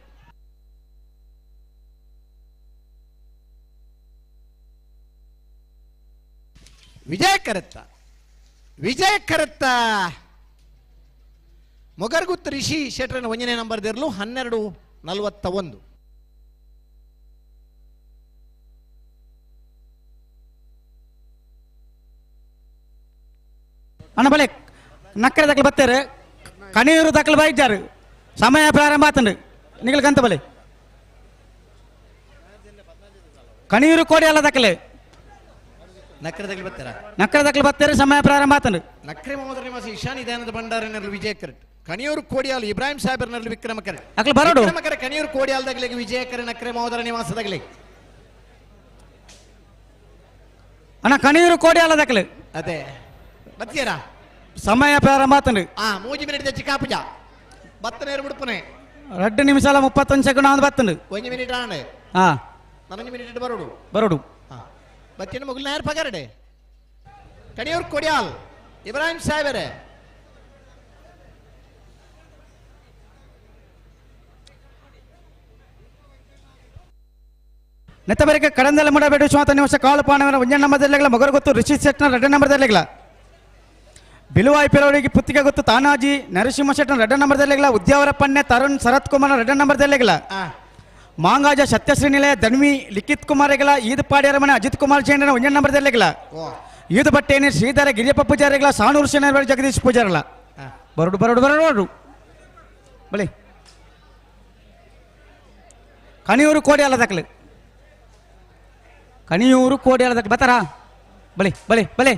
ವಿಜಯ ಕರೆತ್ತ ವಿಜಯ ಕರೆತ್ತ ಮೊಗರ್ಗುತ್ತ ರಿಷಿ ಶೆಟ್ಟರ್ನ ಒಂದನೇ ನಂಬರ್ ದೇರ್ಲು 12:41. ಅಣ್ಣ ಬಲೆ ನಕ್ಕರೆ ದಾಖಲೆ ಬತ್ತಾರೆ ಕಣಿಯೂರು ದಾಖಲೆ ಬಾಯಿದ್ದಾರೆ ಸಮಯ ಪ್ರಾರಂಭ ಆತಂಡು ನಿಗಲ್ಕಂತ ಬಲೆ ಕಣಿಯೂರು ಕೋಡಿ ಅಲ್ಲ ದಾಖಲೆ ನಕ್ಕರೆ ದಾಖಲೆ ಬರ್ತಾರ ನಕ್ಕರೆ ದಾಖಲೆ ಬತ್ತಾರೆ ಸಮಯ ಪ್ರಾರಂಭ ಆತಂಡು ನಕ್ರೆ ಮೊಹಮ್ಮದ್ ನಿವಾಸ ಇಶಾನಿ ದಯಾನಂದ ಭಂಡಾರನಲ್ಲಿ ವಿಜಯಕರ್ ಕಣಿಯೂರು ಕೋಡಿಯಾಲ್ ಇಬ್ರಾಹಿಂ ಸಾಹೇಬರ್ನಲ್ಲಿ ವಿಕ್ರಮಕರ್ ಅಕ್ಲ ಬರೋಡು. ವಿಕ್ರಮಕರ ಕಣಿಯೂರು ಕೋಡಿಯಾಲ್ದಾಗಲಿಗೆ ವಿಜಯಕರ ನಕ್ರೆ ಮಹೋದರ ನಿವಾಸದಾಗಲಿ ಅಣ್ಣ ಕಣಿಯೂರು ಕೋಡಿ ಅಲ್ಲ ದಾಖಲೆ ಅದೇ ಬತ್ತೀರಾ ಸಮಯ ಪ್ರಾರಂಭ ಆತಂಡು ಆ ಮೂಜಿ ಮಿನಿಟ್ ದಚ್ಚಿ ಕಾಪುಜ ಬತ್ತನೇರು ಬಿಡ್ಪನೆ 2 ನಿಮಿಷ 31 ಸೆಕೆಂಡ್ ಆಂದ್ ಬತ್ತಂಡು ಒಂದು ಮಿನಿಟ್ ಆಣೆ ಹಾ ನನಗೆ ಮಿನಿಟ್ ಬರೋಡು ಬರೋಡು ಬತ್ತಿನ ಮುಗಿಲ್ ನಾಯರ್ ಪಗಾರಡೆ ಕಣಿಯೂರು ಕೊಡಿಯಾಲ್ ಇಬ್ರಾಹಿಂ ಸಾಹೇಬರೇ ನೆತ್ತಬರಿಕೆ ಕಡಂದಲ ಮುಡಬೇಡು ವಿಶ್ವನಾಥ ನಿವಾಸ ಕಾಳು ಪಾಣವನ ಒಂಜ ನಂಬರ್ ಮಗರು ಗೊತ್ತು ರಿಷಿ ಶೆಟ್ನ 2 ನಂಬರ್ ದರ್ಲೆಗ್ಲ ಬಿಲುವಾಯಿ ಪೆರವರಿಗೆ ಪುತ್ತಿಗೆ ಗೊತ್ತು ತಾನಾಜಿ ನರಸಿಂಹ ಶೆಟ್ನ 2 ನಂಬರ್ ದರ್ಲೆಗ್ಲ ಉದ್ಯಾವರ ಪನ್ನೆ ತರುಣ್ ಶರತ್ ಕುಮಾರ್ 2 ನಂಬರ್ ದರ್ಲೆಗ್ಲ ಮಾಂಗಾಜ ಸತ್ಯಶ್ರೀ ನಿಲಯ ಧನ್ವಿ ಲಿಖಿತ್ ಕುಮಾರ್ ಎಗಲ ಈದ್ ಪಾಡ್ಯರ ಮನೆ ಅಜಿತ್ ಕುಮಾರ್ ಜೈನನ 1 ನಂಬರ್ ದರ್ಲೆಗ್ಲ ಈದ್ ಬಟ್ಟೇನೆ ಶ್ರೀಧರ ಗಿರಿಯಪ್ಪ ಪೂಜಾರಿಗಳ ಸಾನೂರು ಶನಿವಾರ ಜಗದೀಶ್ ಪೂಜಾರಲ್ಲ ಬರಡು ಬರಡು ಬರಡು ಬರಡು ಬಳಿ ಕಣಿಯೂರು ಕೋಡಿ ಅಲ್ಲ ದಾಖಲೆ ಕಣಿಯೂರು ಕೋಡಿ ಅಲ್ಲ ದಾಖಲೆ ಬರ್ತಾರಾ ಬಳಿ ಬಳಿ ಬಳಿ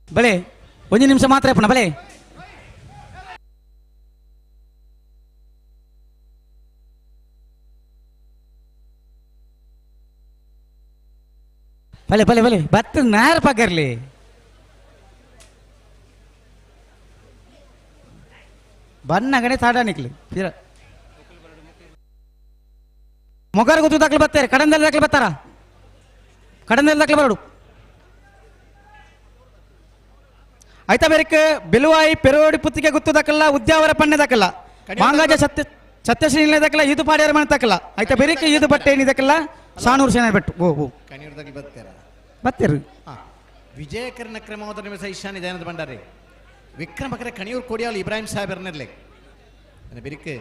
ಬಳೆ ಒಂದು ನಿಮಿಷ ಮಾತ್ರ ಪುನಃ ಬಳೆ ಬಲೆ ಬಲೆ ಬಲೆ ಬತ್ತ ನಾರ ಪಗರ್ಲಿ ಬನ್ನಗಡೆ ತಾಡ ನಿಕ್ಲಿ ತೀರ ಮೊಗರ್ ಗೊತ್ತು ದಾಖಲೆ ಬರ್ತಾರೆ ಕಡಂದಲ್ಲಿ ದಾಖಲೆ ಬರ್ತಾರ ಕಡಂದಲ್ಲಿ ದಾಖಲೆ ಬರೋಡು ಆಯ್ತಾ ಬೇರೆ ಬಿಲುವಾಯಿ ಪೆರೋಡಿ ಪುತ್ತಿಗೆ ಗುತ್ತು ದಾಖಲ್ಲ ಉದ್ಯಾವರ ಪಣ್ಣೆ ದಾಖಲ್ಲ ಮಾಂಗಾಜ ಸತ್ಯ ಸತ್ಯಶ್ರೀ ದಾಖಲ ಈದು ಪಾಡ್ಯಾರ ಮನೆ ದಾಖಲ ಆಯ್ತಾ ಬೇರೆ ಈದು ಬಟ್ಟೆ ಏನು ದಾಖಲ್ಲ ಸಾನೂರು ಸೇನೆ ಬೆಟ್ಟು ಓ ಓ ಕಣಿಯೂರ್ದಾಗಲಿ ಬರ್ತಾರ ಬರ್ತೀರಿ ವಿಜಯಕರ ನಕ್ರೆ ಮಹೋದರ ನಿವಾಸ ಇಶಾನಿ ದಯಾನಂದ ಭಂಡಾರಿ ವಿಕ್ರಮಕರ ಕಣಿಯೂರು ಕೋಡಿಯಾಲ್ ಇಬ್ರಾಹಿಂ ಸಾಹೇಬರ್ನಲ್ಲಿ ನನ್ನ ಬಿರಿಕ್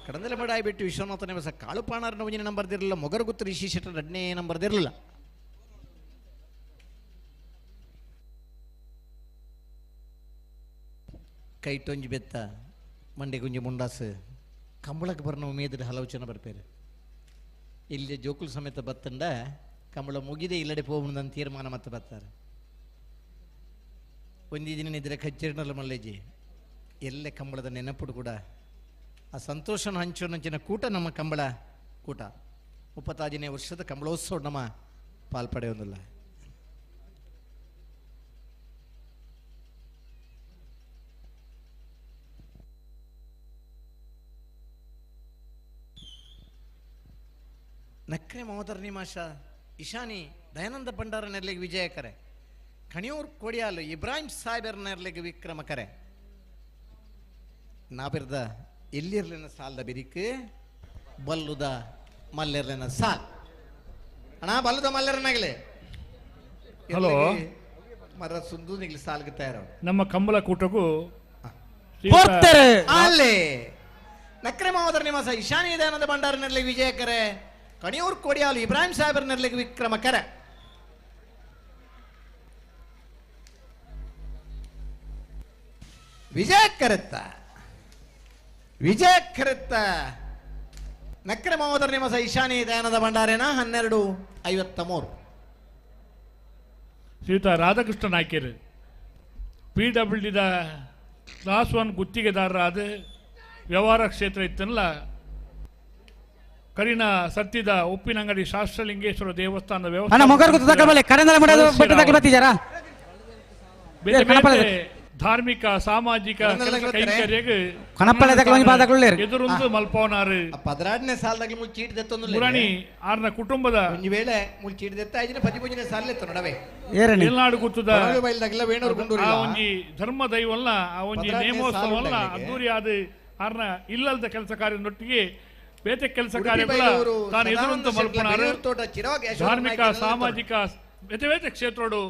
ಕಡಂದಲ ಮಡ ಬಿಟ್ಟು ವಿಶ್ವನಾಥ ನಿವಾಸ ಕಾಳುಪಾಣಾರನ ಒಂಜಿನ ನಂಬರ್ ಇರಲಿಲ್ಲ ಮೊಗರುಗುತ್ತು ರಿಷಿ ಶೆಟ್ಟರ್ ಎರಡನೇ ನಂಬರ್ ಇರಲಿಲ್ಲ ಕೈಟೊಂಜಿ ಬೆತ್ತ ಮಂಡೆ ಗುಂಜಿ ಮುಂಡಾಸು ಕಂಬಳಕ್ಕೆ ಬರ್ನ ಉಮೇದಿರ ಹಲವು ಜನ ಬರ್ಪೇರು ಇಲ್ಲಿ ಜೋಕುಲ್ ಸಮೇತ ಬತ್ತಂಡ ಕಂಬಳ ಮುಗಿದೆ ಇಲ್ಲಡೆ ಹೋಗುಣದಂತ ತೀರ್ಮಾನ ಮತ್ತೆ ಬರ್ತಾರೆ ಒಂದೇ ದಿನ ನಿದ್ರೆ ಕಚ್ಚೇರಿನಲ್ಲ ಮಲ್ಲೇಜಿ ಎಲ್ಲೆ ಕಂಬಳದ ನೆನಪುಡು ಕೂಡ ಆ ಸಂತೋಷನ ಹಂಚೋನಂಚಿನ ಕೂಟ ನಮ್ಮ ಕಂಬಳ ಕೂಟ 35ನೇ ವರ್ಷದ ಕಂಬಳೋತ್ಸವ ನಮ್ಮ ಪಾಲ್ಪಡೆಯೊಂದಿಲ್ಲ. ನಕ್ರೆ ಮಹೋದರ ನಿಮಾಶ ಇಶಾನಿ ದಯಾನಂದ ಭಂಡಾರ ನೆರಳಿಗೆ ವಿಜಯಕರೆ ಕಣಿಯೂರ್ ಕೊಡಿಯಾಲು ಇಬ್ರಾಹಿಂ ಸಾಹೇಬರ್ ನೆರಳಿಗೆ ವಿಕ್ರಮ ಕರೆ ನಾಬಿರ್ದ ಎಲ್ಲಿರ್ಲಿನ ಸಾಲದ ಬಿರಿಕ್ ಬಲ್ಲುದ ಮಲ್ಲೆರ್ಲಿನ ಸಾಲ್ ಅಣ್ಣ ಬಲ್ಲುದ ಮಲ್ಲೆರನಾಗಲಿ ಹಲೋ. ಮರ ಸುಂದು ನಿಗ್ಲಿ ಸಾಲ್ಗೆ ತಯಾರ ನಮ್ಮ ಕಂಬಳ ಕೂಟಕ್ಕೂ ಅಲ್ಲೇ ನಕ್ರೆ ಮಹೋದರ ನಿವಾಸ ಇಶಾನಿ ದಯಾನಂದ ಭಂಡಾರ ನೆರಳಿಗೆ ವಿಜಯಕರೆ ಕಣಿಯೂರ್ ಕೊಡಿಯಾಲು ಇಬ್ರಾಹಿಂ ಸಾಹೇಬರ್ ನೆರಳಿಗೆ ವಿಕ್ರಮ ಕರೆ ವಿಜಯ ಕರೆತ್ತ ವಿಜಯ ಕರೆತ್ತ ನಕ್ರೆ ಮಹೋದರ ನಿವಾಸ ಇಶಾನಿ ದಯಾನಂದ ಭಂಡಾರೇನ 12:53. ಶ್ರೀಯುತ ರಾಧಾಕೃಷ್ಣ ನಾಯ್ಕರು ಪಿ ಡಬ್ಲ್ಯೂ ಡಿದ ಕ್ಲಾಸ್ 1 ಗುತ್ತಿಗೆದಾರರಾದ ವ್ಯವಹಾರ ಕ್ಷೇತ್ರ ಇತ್ತಲ್ಲ ಕರಿನ ಸತ್ತಿದ ಉಪ್ಪಿನಂಗಡಿ ಶಾಸ್ತ್ರಲಿಂಗೇಶ್ವರ ದೇವಸ್ಥಾನದ ಅಣ್ಣ ಮೊಗರ್ ಗೊತ್ತು ದಾಖಲೆ ಬಲೆ ಕಡಂದಲ ಮುಡ ಬೆಟ್ಟ ದಾಖಲೆ ಬರ್ತಿದ್ದಾರಾ ಬೇರೆ ಕಣಪಳ ಬೇರೆ ಧಾರ್ಮಿಕ ಸಾಮಾಜಿಕ ಕೆಲಸ ಕೈಂಕರ್ಯಗ್ ಕಣಪಳ್ಳಿ ದಾಖಲೆ ಒಂಜಿ ಪಾದಗಳು ಉಳ್ಳೇರು. ಎದುರೊಂದು ಮಲ್ಪವನಾರು 16ನೇ ಸಾಲದಾಗಲಿ ಮುಲ್ ಚೀಟ್ ದೆತ್ತೊಂದು ಮುರಾಣಿ ಆರ್ನ ಕುಟುಂಬದ ಒಂದು ವೇಳೆ ಮುಲ್ ಚೀಟ್ ದೆತ್ತ ಐದಿನ ಪದಿಮೂಜನೇ ಸಾಲ ನಡವೆ ಏರಣಿ. ಏಲ್ನಾಡು ಗುತ್ತದ ಕೊಡಗು ಬೈಲ್ದಾಗಲ ವೇಣೂರು ಗುಂಡೂರು ಆ ಇಲ್ಲ. ಒಂಜಿ ಧರ್ಮ ದೈವಲ್ಲ ಆ ಒಂಜಿ ಪದ್ರಾಡನೇ ನೇಮೋತ್ಸವಲ್ಲ ಸಾಲು ಉಂಟಾಗಲಿಕ್ಕೆ. ಅದ್ದೂರಿಯಾದ ಆರ್ನ ಇಲ್ಲಲ್ದ ಕೆಲಸ ಕಾರ್ಯದೊಟ್ಟಿಗೆ ಬೇತೆ ಕೆಲಸ ಉಡುಪಿ ಕಾರ್ಯಗಳ ಬೈಲೂರು, ತಾನು ಎದುರಂತ ಸದಾನಂದ ಶೆಟ್ಲ, ಮಲ್ಪನಾರು ಬೇಲೂರು ತೋಟ, ಚಿರಾಗ್ ಯಶವಂತ ಧಾರ್ಮಿಕ ನಾಯ್ಕನ ಸಾಮಾಜಿಕ ಬೇತೆ ಬೇತೆ ಕ್ಷೇತ್ರೋಡು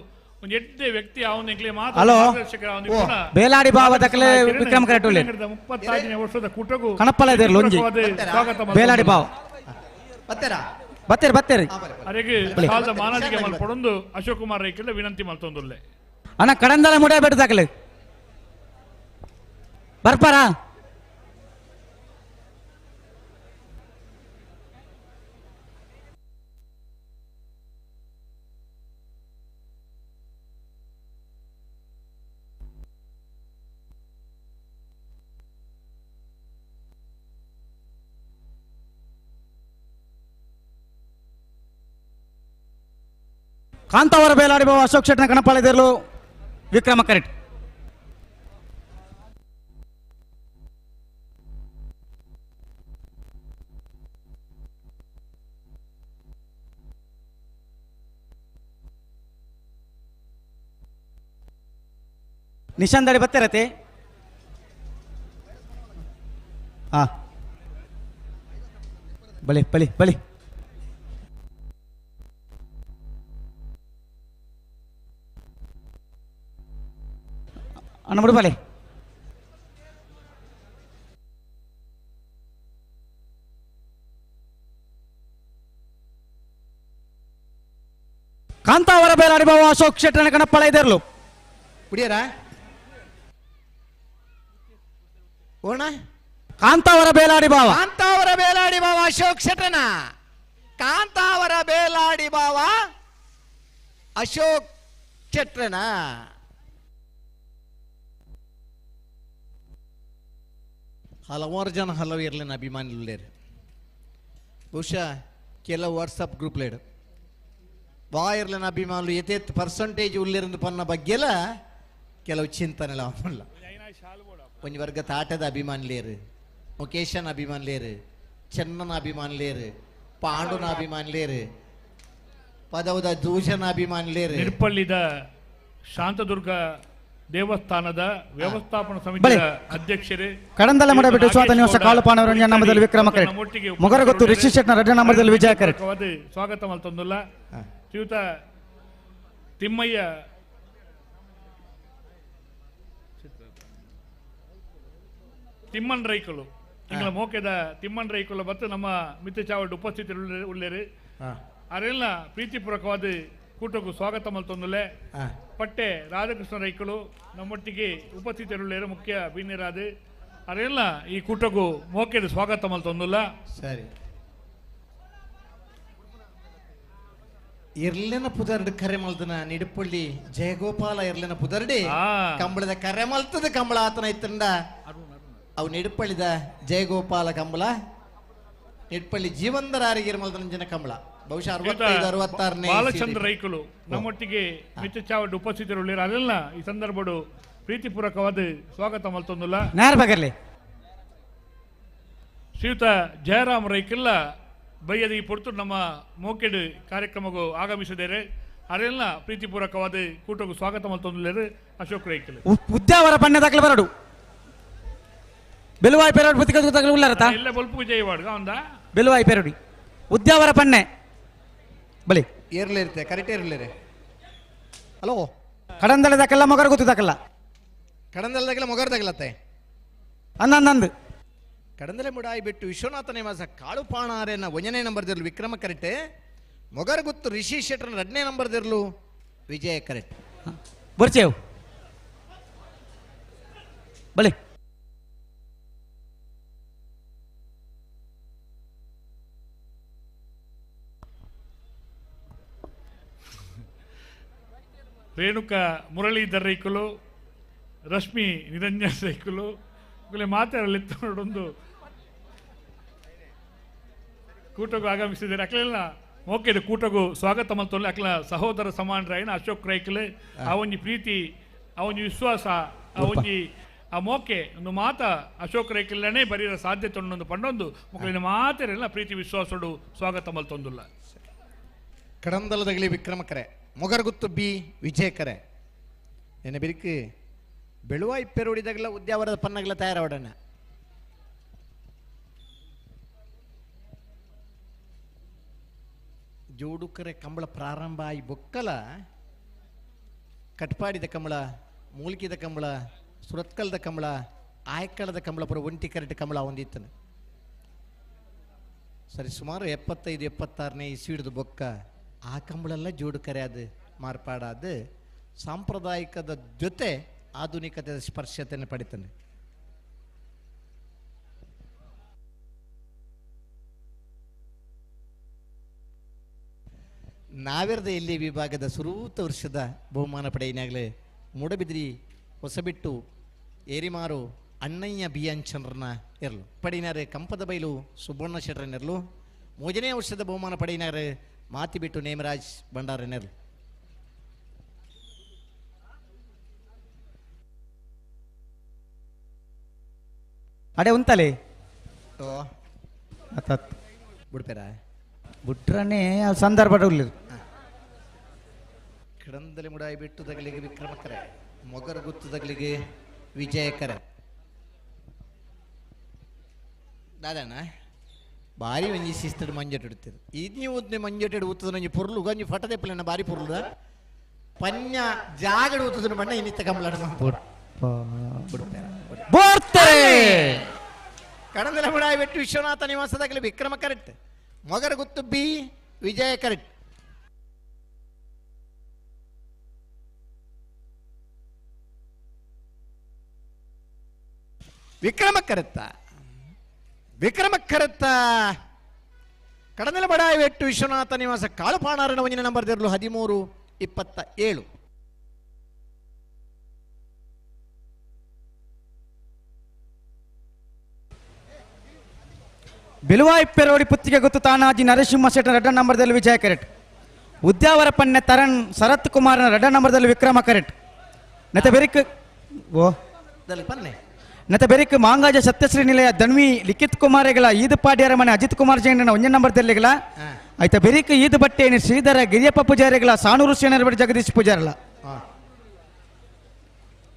ಒಂದು ಎಡ್ಡೆ ವ್ಯಕ್ತಿ ಅವನು ಎಂಕ್ಲೆ ಮಾತ ಹಲೋ. ಮಾರ್ಗದರ್ಶಕರ ಅವನು ಓ, ಬೇಲಾಡಿ ಬಾವ ದಕಲೆ ವಿಕ್ರಮ್ ಕರೆಕ್ಟ್ ಉಲ್ಲೇರ್. 35ನೇ ವರ್ಷದ ಕೂಟಗೂ ಕಣಪ್ಪಲ ಇದೇರ್ಲು ಒಂಜಿ. ಸ್ವಾಗತ ಬೇಲಾಡಿ ಬಾವ. ಬತ್ತೆರಾ? ಬತ್ತೇರಿ ಬತ್ತೇರಿ. ಅರೆಗೆ ಬಲೆ. ಸಾಲದ ಮಾನಾದಿಗೆ ಮಲ್ಪಡೊಂದು ಅಶೋಕ್ ಕುಮಾರ್ ರೈಕೆಲ್ಲ ವಿನಂತಿ ಮಲ್ತೊಂದುಲ್ಲೆ. ಅಣ್ಣ ಕಡಂದಲ ಮುಡಿಯ ಬೇಡ ದಾಖಲೆ ಬರ್ಪಾರಾ? ಕಾಂತಾವರ ಬೇಲಾಡಿ ಬಾವ ಅಶೋಕ್ ಶೆಟ್ಟನ ಕಣಪಾಳಿದರ್ಲು ವಿಕ್ರಮ ಕರೆಕ್ಟ್. ನಿಶಾಂದಡಿ ಬತ್ತಿರತೆ. ಹಾ ಬಳಿ ಬಳಿ ಬಳಿ. ಅಣ್ಣ ಮುಡುಬಲೆ. ಕಾಂತಾವರ ಬೇಲಾಡಿ ಬಾವ ಅಶೋಕ್ ಶೆಟ್ಟನ ಕಣಪ್ಪಳ ಇದ್ರಲು. ಕುಡಿಯರಾ? ಓಣ? ಕಾಂತಾವರ ಬೇಲಾಡಿ ಬಾವ. ಕಾಂತಾವರ ಬೇಲಾಡಿ ಬಾವ ಅಶೋಕ್ ಶೆಟ್ಟನ. ಕಾಂತಾವರ ಬೇಲಾಡಿ ಬಾವ ಅಶೋಕ್ ಶೆಟ್ಟನ. ಹಲವಾರು ಜನ ಹಲವು ಇರಲಿನ ಅಭಿಮಾನಿಗಳು ಬಹುಶಃ ಕೆಲವು ವಾಟ್ಸಪ್ ಗ್ರೂಪ್ಲೇಡು ಬಾ ಇರ್ಲಿನ ಅಭಿಮಾನುలు ಎತೆತ್ ಪರ್ಸೆಂಟೇಜ್ ಉಳ್ಳಿರಂದು ಪನ್ನ ಬಗ್ಗೆಲ ಕೆಲವು ಚಿಂತನೆಲ ಅವಲ್ಲ. ಒಂಜಿ ವರ್ಗ ತಾಟದ ಅಭಿಮಾನಿಲೇರು, ಮುಕೇಶನ ಅಭಿಮಾನಿಲೇರು, ಚೆನ್ನನ ಅಭಿಮಾನಿಲೇರು, ಪಾಂಡುನ ಅಭಿಮಾನಿಲೇರು, ಪದವದ ದೂಷನ ಅಭಿಮಾನಿಲೇರು. ನಿಡ್ಪಳ್ಳಿದ ಶಾಂತದುರ್ಗ ದೇವಸ್ಥಾನದ ವ್ಯವಸ್ಥಾಪನಾ ಸಮಿತಿಯ ಅಧ್ಯಕ್ಷರೇ ಕಡಂದಲ ಮಡಬಿಟ್ಟು ಸ್ವಾತ ನಿವಾಸ ಕಾಳುಪಾನವರ ನಮ್ಮದಲ್ಲಿ ವಿಕ್ರಮ ಕರೆಕ್ಟ್. ಮೊಗರಗೊತ್ತು ರಿಷಿ ಶೆಟ್ನ ರಡ್ಡ ನಂಬರದಲ್ಲಿ ವಿಜಯ ಕರೆಕ್ಟ್. ಸ್ವಾಗತ ಮಲ್ತೊಂದುಲ್ಲ ಶ್ರೀಯುತ ತಿಮ್ಮಯ್ಯ ತಿಮ್ಮನ್ ರೈಕಲು ಇಂಗ್ಲ ಮೋಕೆದ ತಿಮ್ಮನ್ ರೈಕಲು ಮತ್ತು ನಮ್ಮ ಮಿತ್ರ ಚಾವಡ್ ಉಪಸ್ಥಿತರು ಉಳ್ಳೇರು ಅರೆಲ್ಲ ಪ್ರೀತಿಪೂರ್ವಕವಾದ ಕೂಟಕ್ಕೂ ಸ್ವಾಗತ ಮಲ್ತೊಂದುಲ್ಲೆ. ಪಟ್ಟೆ ರಾಧಾಕೃಷ್ಣ ರೈಕಲು ನಮ್ಮೊಟ್ಟಿಗೆ ಉಪಸ್ಥಿತರುಳ್ಳೇರು ಮುಖ್ಯ ಬಿನ್ನಿರಾದ ಅರೆಲ್ಲ ಈ ಕೂಟಕ್ಕೂ ಮೋಕೆದ ಸ್ವಾಗತ ಮಲ್ತೊಂದುಲ್ಲ. ಸರಿ ಇರ್ಲಿನ ಪುದರ್ಡ್ ಕರೆ ಮಲ್ದನ ನಿಡುಪಳ್ಳಿ ಜಯಗೋಪಾಲ ಇರ್ಲಿನ ಪುದರ್ಡಿ ಕಂಬಳದ ಕರೆ ಮಲ್ತದ ಕಂಬಳ ಆತನ ಇತ್ತಂಡ ಅವು ನಿಡುಪಳ್ಳಿದ ಜಯಗೋಪಾಲ ಕಂಬಳ ನಿಡುಪಳ್ಳಿ ಜೀವಂದರಾರಿಗೆ ಇರ್ಮಲ್ದನ ಕಂಬಳ ಬಹುಶಃ 65 66ನೇ ಬಾಲಚಂದ್ರ ರೈಕಲು ನಮ್ಮೊಟ್ಟಿಗೆ ಮಿತ್ರ ಚಾವಡ್ ಉಪಸ್ಥಿತರುಳ್ಳೇರು ಅದೆಲ್ಲ ಈ ಸಂದರ್ಭಡು ಪ್ರೀತಿಪೂರ್ವಕವಾದ ಸ್ವಾಗತ ಮಲ್ತೊಂದುಲ್ಲ. ನೇರ ಬಗರ್ಲಿ ಶ್ರೀಯುತ ಜಯರಾಮ್ ರೈಕಲ್ಲ ಬೈಯದ ಈ ಪೊರ್ತು ನಮ್ಮ ಮೋಕೆಡ್ ಕಾರ್ಯಕ್ರಮಕ್ಕೂ ಆಗಮಿಸಿದ್ದಾರೆ ಅದೆಲ್ಲ ಪ್ರೀತಿಪೂರ್ವಕವಾದ ಕೂಟಕ್ಕೂ ಸ್ವಾಗತ ಮಲ್ತೊಂದುಲ್ಲೇರು ಅಶೋಕ್ ರೈಕಲ್. ಉದ್ಯಾವರ ಬಣ್ಣ ದಾಖಲೆ ಬರಡು ಬೆಲುವಾಯಿ ಪೆರಡು ಬುತ್ತಿಕ ತಗಲು ಉಳ್ಳಾರತ ಎಲ್ಲ ಬೊಲ್ಪು ಜಯವಾಡ್ಗ ಒಂದ ಬೆಲುವಾಯಿ ಪೆರಡಿ ಉದ್ಯಾವರ ಪಣ್ಣೆ ಬಲಿ ಏರ್ಲಿರುತ್ತೆ ಕರೆಕ್ಟ್ ಏರ್ಲಿರೆ. ಹಲೋ ಕಡಂದಲ ದಾಖಲ ಮೊಗರ ಗೊತ್ತು ದಾಖಲ ಕಡಂದಲ ದಾಖಲ ಮೊಗರ ದಾಖಲತ್ತೆ ಅಂದಂದು ಕಡಂದಲೆ ಮುಡಾಯಿ ಬಿಟ್ಟು ವಿಶ್ವನಾಥ ನಿವಾಸ ಕಾಳುಪಾಣಾರೇನ ಒಂದನೇ ನಂಬರ್ದಿರಲು ವಿಕ್ರಮ ಕರೆಕ್ಟ್, ಮೊಗರಗುತ್ತು ರಿಷಿ ಶೆಟ್ಟರ್ ಎರಡನೇ ನಂಬರ್ದಿರಲು ವಿಜಯ ಕರೆಕ್ಟ್. ಬರ್ಚೇವು ಬಲಿ ರೇಣುಕಾ ಮುರಳೀಧರ್ ರೈಕುಲು, ರಶ್ಮಿ ನಿರಂಜನ್ ರೈಕುಲು ಮಾತಾಡಲಿತ್ತೊಂದು ಕೂಟಗೂ ಆಗಮಿಸಿದ್ದಾರೆ. ಅಕ್ಲೆಲ್ಲ ಮೋಕೆದ ಕೂಟಗೂ ಸ್ವಾಗತ ಮಲ್ತೊಲ್ಲೆ. ಅಕ್ಲ ಸಹೋದರ ಸಮಾನರಾಯನ ಅಶೋಕ್ ರೈಕುಲೆ ಆ ಒಂಜಿ ಪ್ರೀತಿ, ಆ ಒಂಜಿ ವಿಶ್ವಾಸ, ಆ ಒಂಜಿ ಆ ಮೋಕೆ ಒಂದು ಮಾತ ಅಶೋಕ್ ರೈಕಲ್ನೇ ಬರೀರ ಸಾಧ್ಯತೆ ಉಂಡೊಂದು ಪಂಡೊಂದು ಮಕ್ಕಳಿನ ಮಾತೆಲ್ಲ ಪ್ರೀತಿ ವಿಶ್ವಾಸಡು ಸ್ವಾಗತ ಮಲ್ತೊಂದುಲ್ಲ. ಕಡಂದಲದಗಲಿ ವಿಕ್ರಮಕರೆ ಮೊಗರಗುತ್ತು ಬಿ ವಿಜಯಕರೆ ನೆನೆ ಬಿರುಕು ಬೆಳುವಾಯಿ ಪೆರುಡಿದಾಗಲ ಉದ್ಯಾವರದ ಪನ್ನಗಲ ತಯಾರಾವಡಣ. ಜೋಡುಕರೆ ಕಂಬಳ ಪ್ರಾರಂಭ ಆಯಿ ಬೊಕ್ಕಲ ಕಟ್ಪಾಡಿದ ಕಂಬಳ, ಮೂಲ್ಕಿದ ಕಂಬಳ, ಸುರತ್ಕಲ್ದ ಕಂಬಳ, ಆಯಕ್ಕಳದ ಕಂಬಳ ಪುರ ಒಂಟಿ ಕರೆಟ್ ಕಂಬಳ ಹೊಂದಿತ್ತನು. ಸರಿ ಸುಮಾರು 75 76ನೇ ಇಸ್ವಿಡ್ದು ಬೊಕ್ಕ ಆ ಕಂಬಳೆಲ್ಲ ಜೋಡು ಕರೆ ಅದು ಮಾರ್ಪಾಡಾದ ಸಾಂಪ್ರದಾಯಿಕದ ಜೊತೆ ಆಧುನಿಕತೆಯ ಸ್ಪರ್ಶತೆಯನ್ನು ಪಡಿತಾನೆ. ನಾವೆರದ ಎಲ್ಲಿ ವಿಭಾಗದ ಸುರೂತ ವರ್ಷದ ಬಹುಮಾನ ಪಡೆಯಿನಾಗಲೇ ಮೂಡಬಿದ್ರಿ ಹೊಸಬಿಟ್ಟು ಏರಿಮಾರು ಅಣ್ಣಯ್ಯ ಬಿಯಾಂಚಂದ್ರನ ಇರಲು ಪಡೆಯಿನಾರೆ ಕಂಪದ ಬೈಲು ಸುಬ್ಬಣ್ಣ ಶೆಟ್ಟರನಿರಲು. ಮೂರನೇ ವರ್ಷದ ಬಹುಮಾನ ಪಡೆಯಿನಾರೆ ಮಾತಿಬಿಟ್ಟು ನೇಮರಾಜ್ ಭಂಡಾರನಿರಲು. ಅಡೆ ಉಂತಲೆ ಬಿಡ್ಪೇರ ಬಿಟ್ರನೇ ಸಂದರ್ಭ ಉಳ್ಳಿರು. ಕಿಡಂದಲಿ ಮುಡಾಯಿ ಬಿಟ್ಟು ತಗಲಿಗೆ ವಿಕ್ರಮಕರೆ, ಮೊಗರು ಗುತ್ತು ತಗಲಿಗೆ ವಿಜಯಕರೆ. ದಾದಣ್ಣ ಭಾರಿ ಒಂಜಿ ಶಿಸ್ತಡು ಮಂಜಟು ಇಡ್ತೀರಿ. ಇದು ಊದ್ನೆ ಮಂಜಟು ಊತದ ಒಂಜಿ ಪೊರ್ಲು ಗಂಜಿ ಫಟದೆಪ್ಪಲೆನ ಭಾರಿ ಪೊರ್ಲು ಪನ್ಯ ಜಾಗಡು ಊತದ ಬಣ್ಣ ಇನ್ನಿತ್ತ ಕಂಬಳ ಬೋರ್ತಾರೆ. ಕಡಂದಲ ಮುಡಾಯಿ ಬಿಟ್ಟು ವಿಶ್ವನಾಥ ನಿವಾಸದಾಗಲಿ ವಿಕ್ರಮ ಕರೆಕ್ಟ್, ಮೊಗರ ಗುತ್ತು ಬಿ ವಿಜಯ ಕರೆಕ್ಟ್. ವಿಕ್ರಮ ಕರೆತ್ತ ವಿಕ್ರಮ ಕರೆತ್ತ ಕಡನೆಲ ಬಡಾಯಿ ವೆಟ್ಟು ವಿಶ್ವನಾಥ ನಿವಾಸ ಕಾಳುಪಾಣಾರನ ಒಂಜಿನ ನಂಬರ್ ತೆರಲು 13-27. ಬಿಲುವಾಯಿ ಪೆರೋಡಿ ಪುತ್ತಿಗೆ ಗೊತ್ತು ತಾನಾಜಿ ನರಸಿಂಹ ಶೆಟ್ಟರ ರಡ್ಡ ನಂಬರ್ದಲ್ಲಿ ವಿಜಯ ಕರೆಕ್ಟ್. ಉದ್ಯಾವರ ಪನ್ನೆ ತರಣ್ ಶರತ್ ಕುಮಾರನ ರಡ್ಡ ನಂಬರ್ದಲ್ಲಿ ವಿಕ್ರಮ ಕರೆಕ್ಟ್. ನತೆ ಬೆರಿಕ್ ಓ ಪನ್ನೆ ನತೆ ಬೆರಿಕ್ ಮಾಂಗಾಜ ಸತ್ಯಶ್ರೀ ನಿಲಯ ಧನ್ವಿ ಲಿಖಿತ್ ಕುಮಾರೆಗಳ ಈದುಪಾಡ್ಯರ ಮನೆ ಅಜಿತ್ ಕುಮಾರ್ ಜೈನ ಒಂಜ ನಂಬರ್ದಲ್ಲಿಗಳ ಆಯ್ತಾ ಬೆರಿಕ್ ಈದು ಬಟ್ಟೆ ಶ್ರೀಧರ ಗಿರಿಯಪ್ಪ ಪೂಜಾರಿಗಳ ಸಾನೂರು ಸೇನರ ಜಗದೀಶ್ ಪೂಜಾರಲ್ಲ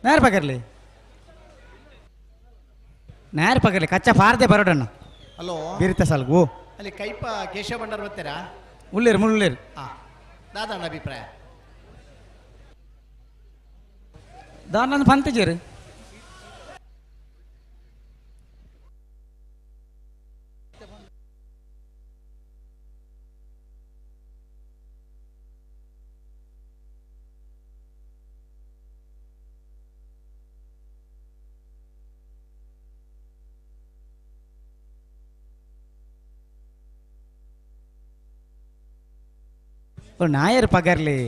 ನೇರ ಪಗರ್ಲಿ ನೇರ ಪಗರ್ಲಿ ಕಚ್ಚ ಫಾರ್ದೆ ಬರೋಡಣ್ಣ. ಹಲೋ ಬೀರಿತ ಸಾಲ್ಗು ಅಲ್ಲಿ ಕೈಪ ಕೇಶವ ಭಂಡಾರ ಬರ್ತೀರಾ? ಉಳ್ಳೇರು ಮುಳ್ಳೇರು. ದಾದಣ್ಣ ಅಭಿಪ್ರಾಯ ದಾನಂದ ಪಂತಜೇರು ನಾಯರ್ ಪಗರ್ಲಿ.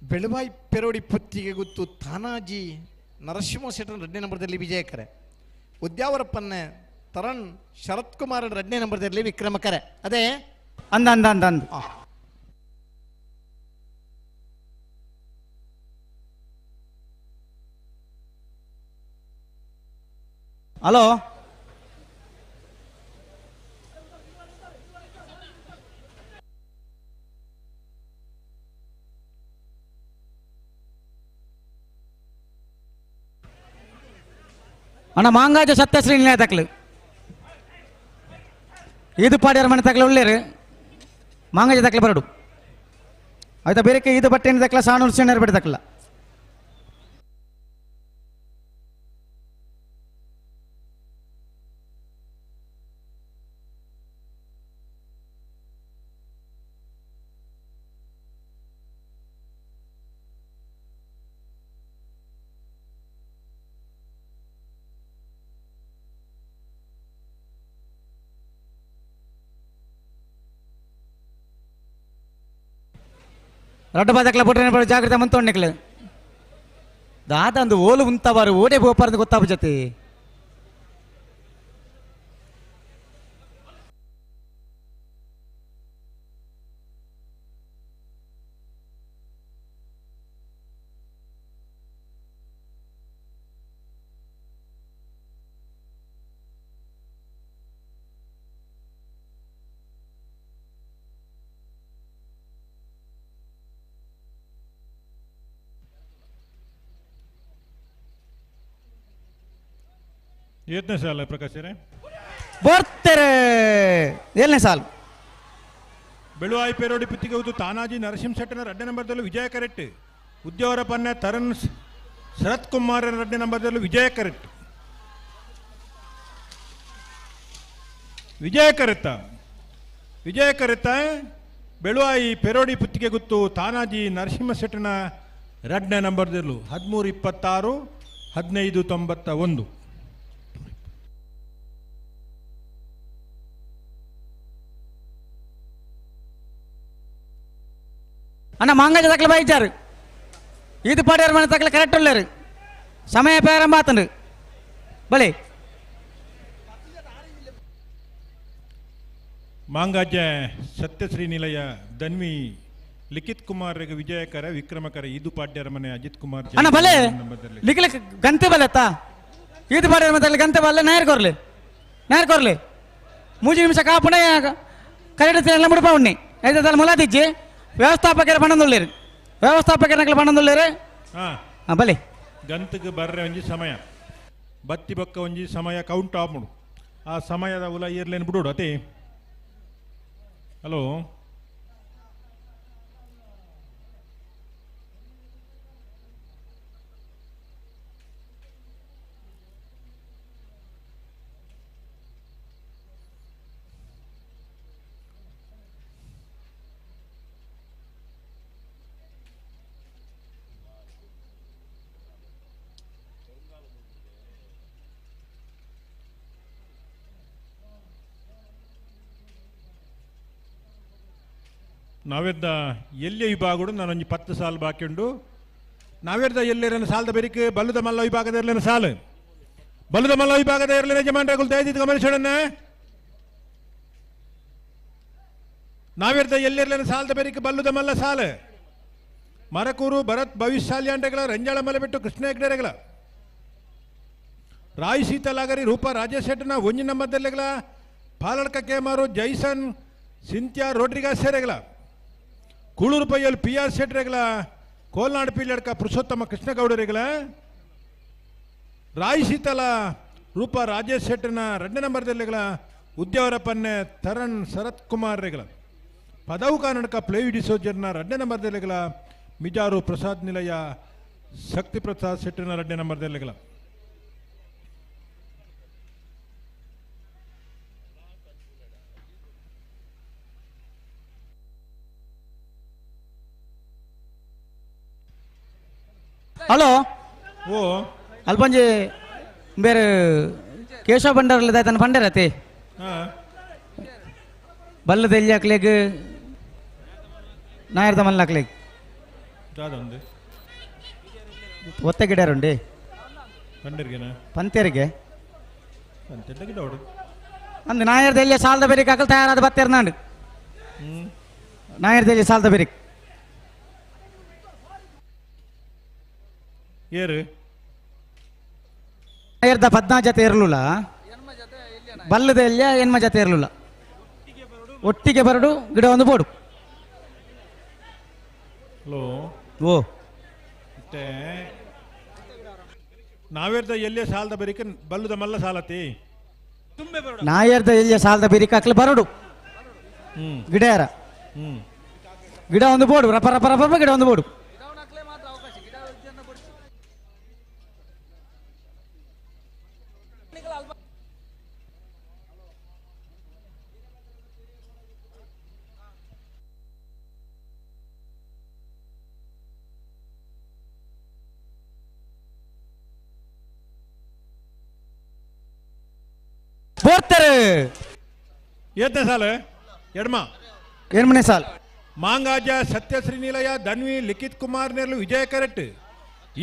ಬೆಳವಾಯಿ ಪೆರೋಡಿ ಪುತ್ತಿಗೆ ಗೊತ್ತು ತಾನಾಜಿ ನರಸಿಂಹ ಶೆಟ್ಟರ ಎರಡನೇ ನಂಬರ್ದಲ್ಲಿ ವಿಜಯಕರೆ, ಉದ್ಯಾವರಪ್ಪನ್ನೇ ತರಣ್ ಶರತ್ ಕುಮಾರ್ ಎರಡನೇ ನಂಬರ್ದಲ್ಲಿ ವಿಕ್ರಮಕರೆ. ಅದೇ ಅಂದ ಅಂದ ಅಂದ ಅಂದ ಹಲೋ ಅಣ್ಣ ಮಾಂಗಾಜ ಸತ್ಯಶ್ರೀ ನಿಲಯ ತಕ್ಲು ಇದು ಪಾಡ್ಯಾರ ಮನೆ ತಕ್ಲು ಒಳ್ಳೇರು ಮಾಂಗಜ ತಕ್ಲೆ ಬರಡು ಆಯ್ತಾ ಬೇರೆ ಇದು ಬಟ್ಟೆ ತಕ್ಲ ಸಾಣೂರು ಸೆಣ್ಣರು ಬಟ್ಟೆ ತಕ್ಲ. ರಡ್ಡ ಬಾದಕ್ಲ ಪುಟ್ರೆ ಜಾಗ್ರತೆ ಮಂತೊಂಡಿಕ್ಲೆ ದಾದ ಅಂದು ಓಲು ಉಂತವಾರು ಓಡೆ ಬೋಪಾರಂದು ಗೊತ್ತಾಪ ಜೊತೆ. ಏತ್ನೇ ಸಾಲ ಪ್ರಕಾಶರೇ? ಬರ್ತಾರೆ ಏಳನೇ ಸಾಲು. ಬೆಳುವಾಯಿ ಪೇರೋಡಿ ಪುತ್ತಿಗೆ ಹೋದು ತಾನಾಜಿ ನರಸಿಂಹ ಶೆಟ್ಟನ ಎರಡನೇ ನಂಬರ್ದಲ್ಲೂ ವಿಜಯ ಕರೆಕ್ಟ್. ಉದ್ಯವರ ಪನ್ನೆ ತರುಣ್ ಶರತ್ ಕುಮಾರ್ ಎರಡನೇ ನಂಬರ್ದಲ್ಲೂ ವಿಜಯ ಕರೆಕ್ಟ್. ವಿಜಯ ಕರೆತ್ತ ವಿಜಯ ಕರೆತ್ತ ಬೆಳುವಾಯಿ ಪೆರೋಡಿ ಪುತ್ತಿಗೆ ಗುತ್ತು ತಾನಾಜಿ ನರಸಿಂಹ ಶೆಟ್ಟನ ಎರಡನೇ ನಂಬರ್ದಲ್ಲೂ 13 26 15 91. ಅಣ್ಣ ಮಾಂಗಜ ತಕ್ಕಲ ಬೈಚಾರು ಇದು ಪಾಡ್ಯಾರ ಮನೆ ತಕ್ಕಲ ಕರೆಕ್ಟ್ ಉಳ್ಳೇರು ಸಮಯ ಪೇರ ಮಾತಂಡು ಬಳಿ. ಮಾಂಗಾಜ್ಯ ಸತ್ಯಶ್ರೀ ನಿಲಯ ಧನ್ವಿ ಲಿಖಿತ್ ಕುಮಾರ್ ವಿಜಯಕರ ವಿಕ್ರಮಕರ ಇದು ಪಾಡ್ಯರ ಮನೆ ಅಜಿತ್ ಕುಮಾರ್ ಅಣ್ಣ ಬಲೆ ಲಿಖಿಲ ಗಂತೆ ಬಲೆತ್ತಾ ಇದು ಪಾಡ್ಯಾರ ಮನೆ ಗಂತೆ ಬಲ್ಲೆ ನೇರ ಕೊರ್ಲಿ ನೇರ ಕೊರ್ಲಿ ಮೂಜಿ ನಿಮಿಷ ಕಾಪುಣ ಕರೆಕ್ಟ್ ಎಲ್ಲ ಮುಡುಪ ಉಣ್ಣಿ ಐದು ಮುಲಾದಿಜ್ಜಿ ವ್ಯವಸ್ಥಾಪಕರ ಪಣಂದುಳ್ಳೇರು ವ್ಯವಸ್ಥಾಪಕರ ನಕಲು ಪಣಂದುಳ್ಳೇರು. ಹಾಂ ಬಲೆ ಗಂತಕ್ಕೆ ಬರ್ರೆ ಒಂಜಿ ಸಮಯ ಬತ್ತಿ ಬಕ್ಕ ಒಂಜಿ ಸಮಯ ಕೌಂಟ್ ಆಪುಂಡು ಆ ಸಮಯದ ಉಲ ಇರ್ಲೇನು ಬಿಡೋಡು ಅತಿ. ಹಲೋ ನಾವೆದ್ದ ಎಲ್ಲಿಯ ವಿಭಾಗಡು ನಾನೊಂಜಿ 10 ಸಾಲು ಬಾಕಿ ಉಂಡು. ನಾವೆದ್ದ ಎಲ್ಲೇರನ ಸಾಲದ ಬೆರಿಕೆ ಬಲ್ಲದ ಮಲ್ಲ ವಿಭಾಗದ ಇರಲಿನ ಸಾಲು ಬಲ್ಲದ ಮಲ್ಲ ವಿಭಾಗದ ಇರಲಿನ ಯಜಮಾನ್ರಗಳು ದಯದಿದ್ದು ಗಮನಿಸೋಣ. ನಾವೆದ್ದ ಎಲ್ಲೆರ್ಲಿನ ಸಾಲದ ಬೆರಿಕೆ ಬಲ್ಲದ ಮಲ್ಲ ಸಾಲು ಮರಕೂರು ಭರತ್ ಭವಿಷ್ಯಾಲ್ಯಾಂಡ್ರೆಗಳ ರಂಜಾಳ ಮಲೆ ಬಿಟ್ಟು ಕೃಷ್ಣ ಹೆಗ್ಡೆರೆಗಳ ರಾಯ್ ಸೀತಲಾಗರಿ ರೂಪಾ ರಾಜೇಶ್ ಶೆಟ್ಟನ ಒಂಜಿ ನಂಬರ್ದಲ್ಲೆಗಳ Paladka Kemaru Jason ಸಿಂತ್ಯಾ Rodriguez ಸೇರೆಗಳ Kuloor ಪೈಯಲ್ಲಿ P ಆರ್ ಶೆಟ್ಟರೆಗಳ ಕೋಲ್ನಾಡು ಪೀಲಡ್ಕ ಪುರುಷೋತ್ತಮ ಕೃಷ್ಣಗೌಡರಿಗಳ ರಾಯ್ ಶೀತಲ ರೂಪಾ ರಾಜೇಶ್ ಶೆಟ್ಟನ ಎರಡನೇ ನಂಬರ್ದಲ್ಲಿಗಳ ಉದ್ಯವರ ಪನ್ನೆ ತರಣ್ ಶರತ್ ಕುಮಾರ್ ರೆಗಳ ಪದವು ಕರ್ನಾಟಕ ಪ್ಲೇ ಡಿಸೋಜರ್ನ ಎರಡನೇ ನಂಬರ್ದಲ್ಲಿಗಳ ಮಿಜಾರು ಪ್ರಸಾದ್ ನಿಲಯ ಶಕ್ತಿ ಪ್ರಸಾದ್ ಶೆಟ್ಟನ ಎರಡನೇ ನಂಬರ್ದಲ್ಲಿಗಳ. ಹಲೋ ಓ ಅಲ್ಪಂಜಿ ಬೇರೆ ಕೇಶವ ಭಂಡಾರಲ್ಲ ತನ್ನ ಭಂಡಾರತಿ ಬಲ್ಲದ ಎಲ್ಲಿ ಹಾಕ್ಲೇಗ್ ನಾಯರ್ದ ಮಲ್ಲ ಹಾಕ್ಲೇಗ್ ಒತ್ತೆ ಗಿಡರುಂಡಿ ಪಂತೇರಿಗೆ ಅಂದು ನಾಯರ್ದ ಎಲ್ಲಿ ಸಾಲದ ಬೇರಿಕ್ ಹಾಕಲ್ ತಯಾರಾದ ಬತ್ತೇರ್ ನಾಡು ನಾಯರ್ದ ಎಲ್ಲಿ ಸಾಲದ ಬೇರಿಕ್ ಏರು ನಾಯರ್ದ ಪದ್ನಾ ಜತೆ ಇರಲಿಲ್ಲ ಬಲ್ಲದ ಎಲ್ಲಿಯ ಎನ್ಮ ಜತೆ ಇರಲಿಲ್ಲ ಒಟ್ಟಿಗೆ ಬರಡು ಗಿಡ ಒಂದು ಬೋಡು. ಹಲೋ ಓ ಮತ್ತೆ ನಾವೇರ್ದ ಎಲ್ಲಿಯ ಸಾಲದ ಬರಿಕ ಬಲ್ಲದ ಮಲ್ಲ ಸಾಲತಿ ನಾಯರ್ದ ಎಲ್ಲಿಯ ಸಾಲದ ಬೆರಿಕ ಹಾಕ್ಲಿ ಬರಡು ಗಿಡ ಯಾರ ಗಿಡ ಒಂದು ಬೋಡು ರಪ ರಪ ರಪ ಗಿಡ ಒಂದು ಬೋಡು. ಬೋರ್ತಾರೆ ಏತನೇ ಸಾಲು ಎಡ್ಮ ಎಡ್ಮನೇ ಸಾಲು ಮಾಂಗಾಜ ಸತ್ಯಶ್ರೀ ನಿಲಯ ಧನ್ವಿ ಲಿಖಿತ್ ಕುಮಾರ್ ನೆರ್ಲು ವಿಜಯ ಕರೆಕ್ಟ್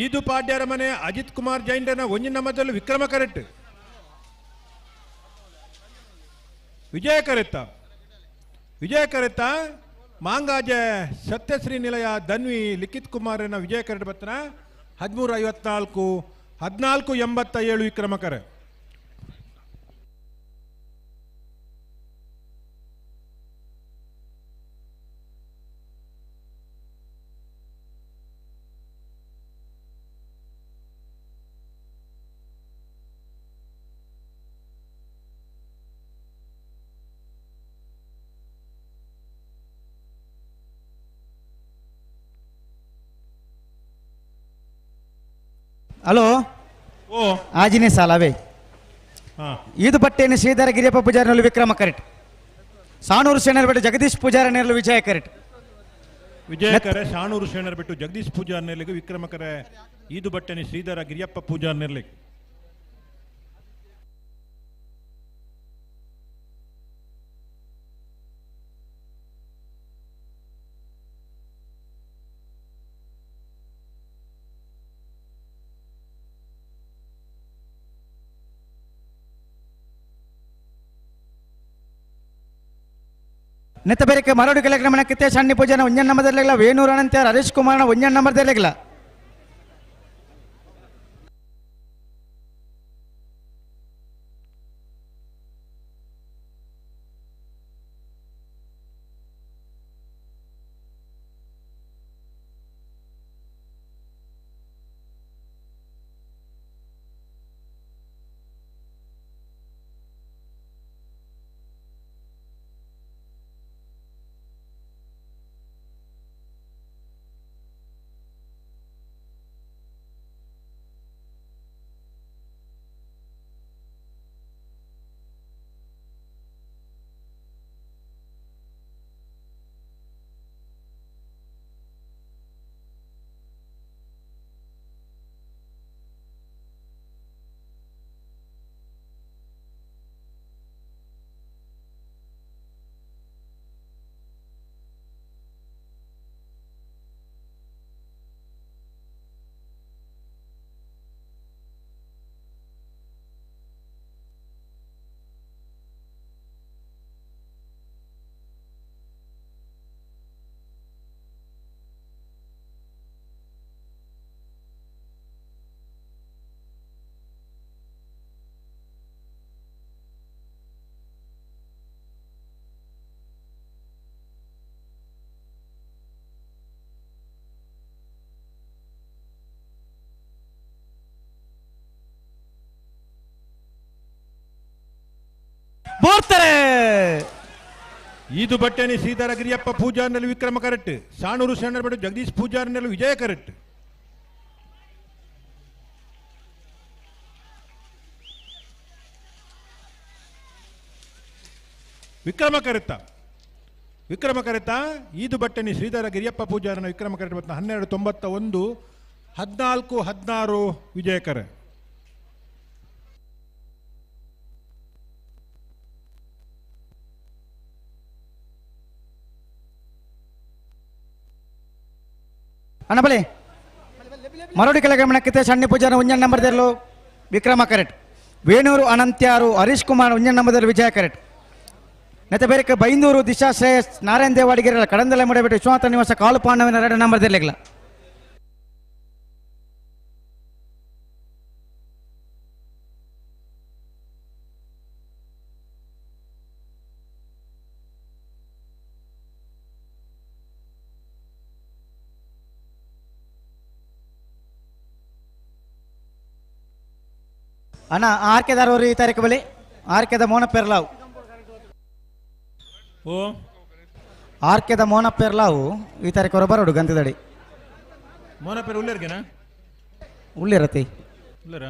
ಈದು ಪಾಡ್ಯರ ಮನೆ ಅಜಿತ್ ಕುಮಾರ್ ಜೈನ್ರನ ಒಂಜಿನ ಮಧ್ಯದಲ್ಲಿ ವಿಕ್ರಮ ಕರೆಕ್ಟ್ ವಿಜಯ ಕರೆತ್ತ ವಿಜಯ ಕರೆತ್ತ ಮಾಂಗಾಜ ಸತ್ಯಶ್ರೀ ನಿಲಯ ಧನ್ವಿ ಲಿಖಿತ್ ಕುಮಾರನ ವಿಜಯ ಕರೆಟ್ ಬತ್ತನ 13:54 14:87 ವಿಕ್ರಮ ಕರೆ. ಹಲೋ ಓ ಆಜಿನೇ ಸಾಲ ಅವೇ ಹಾ ಇದು ಬಟ್ಟೆಯನ್ನು ಶ್ರೀಧರ ಗಿರಿಯಪ್ಪ ಪೂಜಾರಿನಲ್ಲಿ ವಿಕ್ರಮ ಕರೆಟ್ ಸಾಣೂರು ಶೇಣರ್ ಜಗದೀಶ್ ಪೂಜಾರಿ ನೇರಲು ವಿಜಯ ಕರೆಟ್ ವಿಜಯಕರೆ ಶಾಣೂರು ಶೇಣರ್ ಬಿಟ್ಟು ಜಗದೀಶ್ ಪೂಜಾರ್ ನೆರ್ಲಿಗೆ ವಿಕ್ರಮಕರೆ ಈದು ಬಟ್ಟೆನಿ ಶ್ರೀಧರ ಗಿರಿಯಪ್ಪ ಪೂಜಾರ್ ನೆರ್ಲಿಗೆ. ನೆತ್ತ ಬೇರೆ ಮರಡು ಕೆಲಕ್ರಮಣ ಕಿತ್ತೆ ಸಣ್ಣ ಪೂಜಾನ ಒಂಜನ್ ನಂಬರ್ ವೇಣೂರು ಅನಂತ್ಯಾರ್ ಹರೀಶ್ ಕುಮಾರ್ನ ಒಂಜನ್ ನಂಬರ್ ದೆರ್ಲಿಗಿಲ್ಲ. ಬೋರ್ತಾರೆ ಈದು ಬಟ್ಟೆನಿ ಶ್ರೀಧರ ಗಿರಿಯಪ್ಪ ಪೂಜಾರ್ನಲ್ಲಿ ವಿಕ್ರಮ ಕರೆಕ್ಟ್ ಸಾಣೂರು ಶರಣರ್ ಬಿಟ್ಟು ಜಗದೀಶ್ ಪೂಜಾರ್ನಲ್ಲಿ ವಿಜಯ ಕರೆಕ್ಟ್. ವಿಕ್ರಮ ಕರೆತ ವಿಕ್ರಮ ಕರೆತ ಈದು ಬಟ್ಟೆನಿ ಶ್ರೀಧರ ಗಿರಿಯಪ್ಪ ಪೂಜಾರನ ವಿಕ್ರಮ ಕರೆಕ್ಟ್ ಮತ್ತು 12.91 14.16 ವಿಜಯಕರ. ಅಣ್ಣ ಬಲಿ ಮರೋಡಿ ಕೆಳಗಮನಕ್ಕಿತ್ತೆ ಸಣ್ಣ ಪೂಜಾರ ಒಂಜನ್ ನಂಬರ್ ದೇರ್ಲು ವಿಕ್ರಮ ಕರೆಕ್ಟ್ ವೇಣೂರು ಅನಂತ್ಯಾರು ಹರೀಶ್ ಕುಮಾರ್ ಒಂಜನ್ ನಂಬರ್ ದೇರ್ಲು ವಿಜಯ ಕರೆಕ್ಟ್ ನೆತ್ತ ಬೇರೆ ಬೈಂದೂರು ದಿಶಾ ಶ್ರೇಯಸ್ ನಾರಾಯಣ ದೇವಾಡಿಗೆರೆ ಕಡಂದಲೆ ಮುಡಬಿಟ್ಟು ವಿಶ್ವನಾಥ ನಿವಾಸ ಕಾಲು ಪಾಂಡವಿನ ಎರಡು ನಂಬರ್ ದೇರ್ಲಿಲ್ಲ. ಅಣ್ಣ ಆರ್ಕೆದಾರವರು ಈ ತಾರೀಕು ಬಳಿ ಆರ್ಕೆದ ಮೋನ ಪೆರ್ಲಾವ್ ಓ ಆರ್ಕೆದ ಮೋನ ಪೆರ್ಲಾವು ಈ ತಾರೀಕು ಹೊರ ಬರೋಡು ಗಂಧದಡಿ ಮೋನ ಪೆರ್ ಉಳ್ಳೇರ್ಗೆನಾ ಉಳ್ಳಿರತಿ ಉಳ್ಳೇರ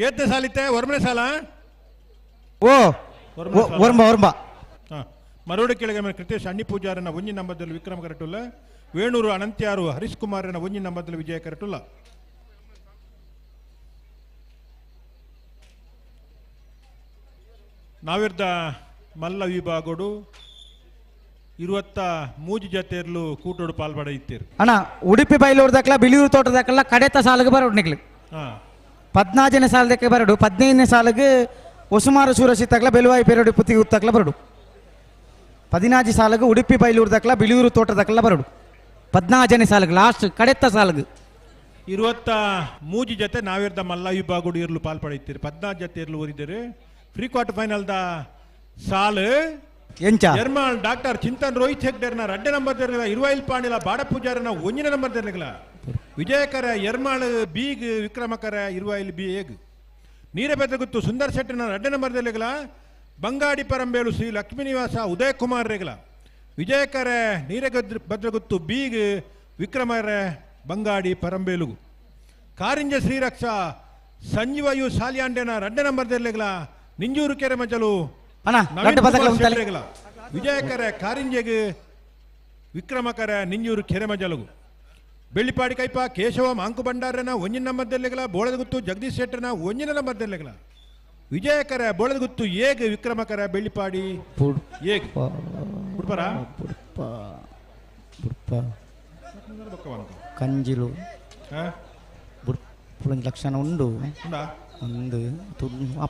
ಏತನೇ ಸಾಲಿತ್ತೆ ಒರ್ಮನೆ ಸಾಲ ಓ ಒರ್ಂಬ ಒರ್ಂಬ ಮರೋಡು ಕೆಳಗೆ ಕೃತೇಶ್ ಅಣ್ಣಿ ಪೂಜಾರನ ಒಂಜಿ ನಂಬರ್ದಲ್ಲಿ ವಿಕ್ರಮ ಕರಟುಲ್ಲ ವೇಣೂರು ಅನಂತ್ಯಾರು ಹರೀಶ್ ಕುಮಾರನ ಒಂಜಿ ನಂಬರ್ದಲ್ಲಿ ವಿಜಯ ಕರಟುಲ್ಲ ನಾವಿರ್ದ ಮಲ್ಲ ವಿಭಾಗೋಡು 23 ಜತೆರ್ಲು ಕೂಟೋಡು ಪಾಲ್ಪಡ ಇತ್ತೀರು ಅಣ್ಣ ಉಡುಪಿ ಬೈಲೂರು ದಾಖಲ ಬಿಳಿಯೂರು ತೋಟ ದಾಖಲ ಕಡೆತ ಸಾಲಿಗೆ ಬರೋಡು ನಿಗ್ಲು 14ನೇ ಸಾಲದಕ್ಕೆ ಬರಡು 15ನೇ ಸಾಲಿಗೆ ಒಸುಮಾರು ಸೂರಸಿ ತಗ್ಲ ಬೆಲುವಾಯಿ ಪೇರಡು ಪುತ್ತಿಗೆ ಉತ್ತಕ್ಲ ಬರಡು 14 ಸಾಲಿಗೆ ಉಡುಪಿ ಬೈಲೂರು ದಾಖಲ ಬಿಳಿಯೂರು ತೋಟ ದಾಖಲ ಬರಡು 14ನೇ ಸಾಲಿಗೆ ಲಾಸ್ಟ್ ಕಡೆತ ಸಾಲಿಗೆ 23 ಜತೆ ನಾವಿರ್ದ ಮಲ್ಲ ವಿಭಾಗೋಡು ಇರ್ಲು ಪಾಲ್ಪಡ ಇತ್ತೀರು 14 ಜತೆ ಇರ್ಲು ಊರಿದ್ದೀರಿ ಪ್ರೀ ಕ್ವಾರ್ಟರ್ ಫೈನಲ್ the ಸಾಲು ಎಂಚ ಎರ್ಮಾಳ್ ಡಾಕ್ಟರ್ ಚಿಂತನ್ ರೋಹಿತ್ ಹೆಗ್ಡೆರ್ನ ರಡ್ಡೆ ನಂಬರ್ ತೆರಲಿಲ್ಲ ಇರುವೈಲ್ ಪಾಂಡಿಲ ಬಾಡ ಪೂಜಾರನ ಒಂಜಿನ ನಂಬರ್ ತೆರಲಿಲ್ಲ ವಿಜಯಕರ ಎರ್ಮಾಳ್ ಬೀಗ್ ವಿಕ್ರಮಕರ ಇರುವೈಲ್ ಬಿ ಏಗ್ ನೀರಬೆದ್ರಗುತ್ತು ಸುಂದರ್ ಶೆಟ್ಟಿನ ರಡ್ಡೆ ನಂಬರ್ ತೆರಲಿಲ್ಲ ಬಂಗಾಡಿ ಪರಂಬೇಲು ಶ್ರೀ ಲಕ್ಷ್ಮೀನಿವಾಸ ಉದಯ್ ಕುಮಾರ್ ರೇಗಲ ವಿಜಯಕರ ನೀರಗದ್ರ ಭದ್ರಗುತ್ತು ಬೀಗ್ ವಿಕ್ರಮರ ಬಂಗಾಡಿ ಪರಂಬೇಲುಗು ಕಾರಿಂಜ ಶ್ರೀರಕ್ಷಾ ಸಂಜೀವಯು ಸಾಲಿಯಾಂಡೆನ ರಡ್ಡೆ ನಂಬರ್ ತೆರಲಿಲ್ಲ ನಿಂಜೂರು ಕೆರೆ ಮಜಲು ವಿಜಯಕರ ಕಾರಿಂಜೆಗೆ ವಿಕ್ರಮಕರ ನಿಂಜೂರು ಕೆರೆಮಜಲಗು ಬೆಳ್ಳಿಪಾಡಿ ಕೈಪ ಕೇಶವ ಮಾಂಕು ಭಂಡಾರನ ಒಂಜಿನ ನಂಬರ್ದೆಲ್ಲೆಗಲ ಬೋಳದಗುತ್ತು ಜಗದೀಶ್ ಶೆಟ್ಟರ್ನ ಒಂಜಿನ ನಂಬರ್ದೆಲ್ಲೆಗಲ ವಿಜಯಕರ ಬೋಳದಗುತ್ತು ಏಗ್ ವಿಕ್ರಮಕರ ಬೆಳ್ಳಿಪಾಡಿ ಏಗ್ ಉಡ್ಪರ ಕಂಜಿಲು ಲಕ್ಷಣ ಉಂಡು ಒಂದು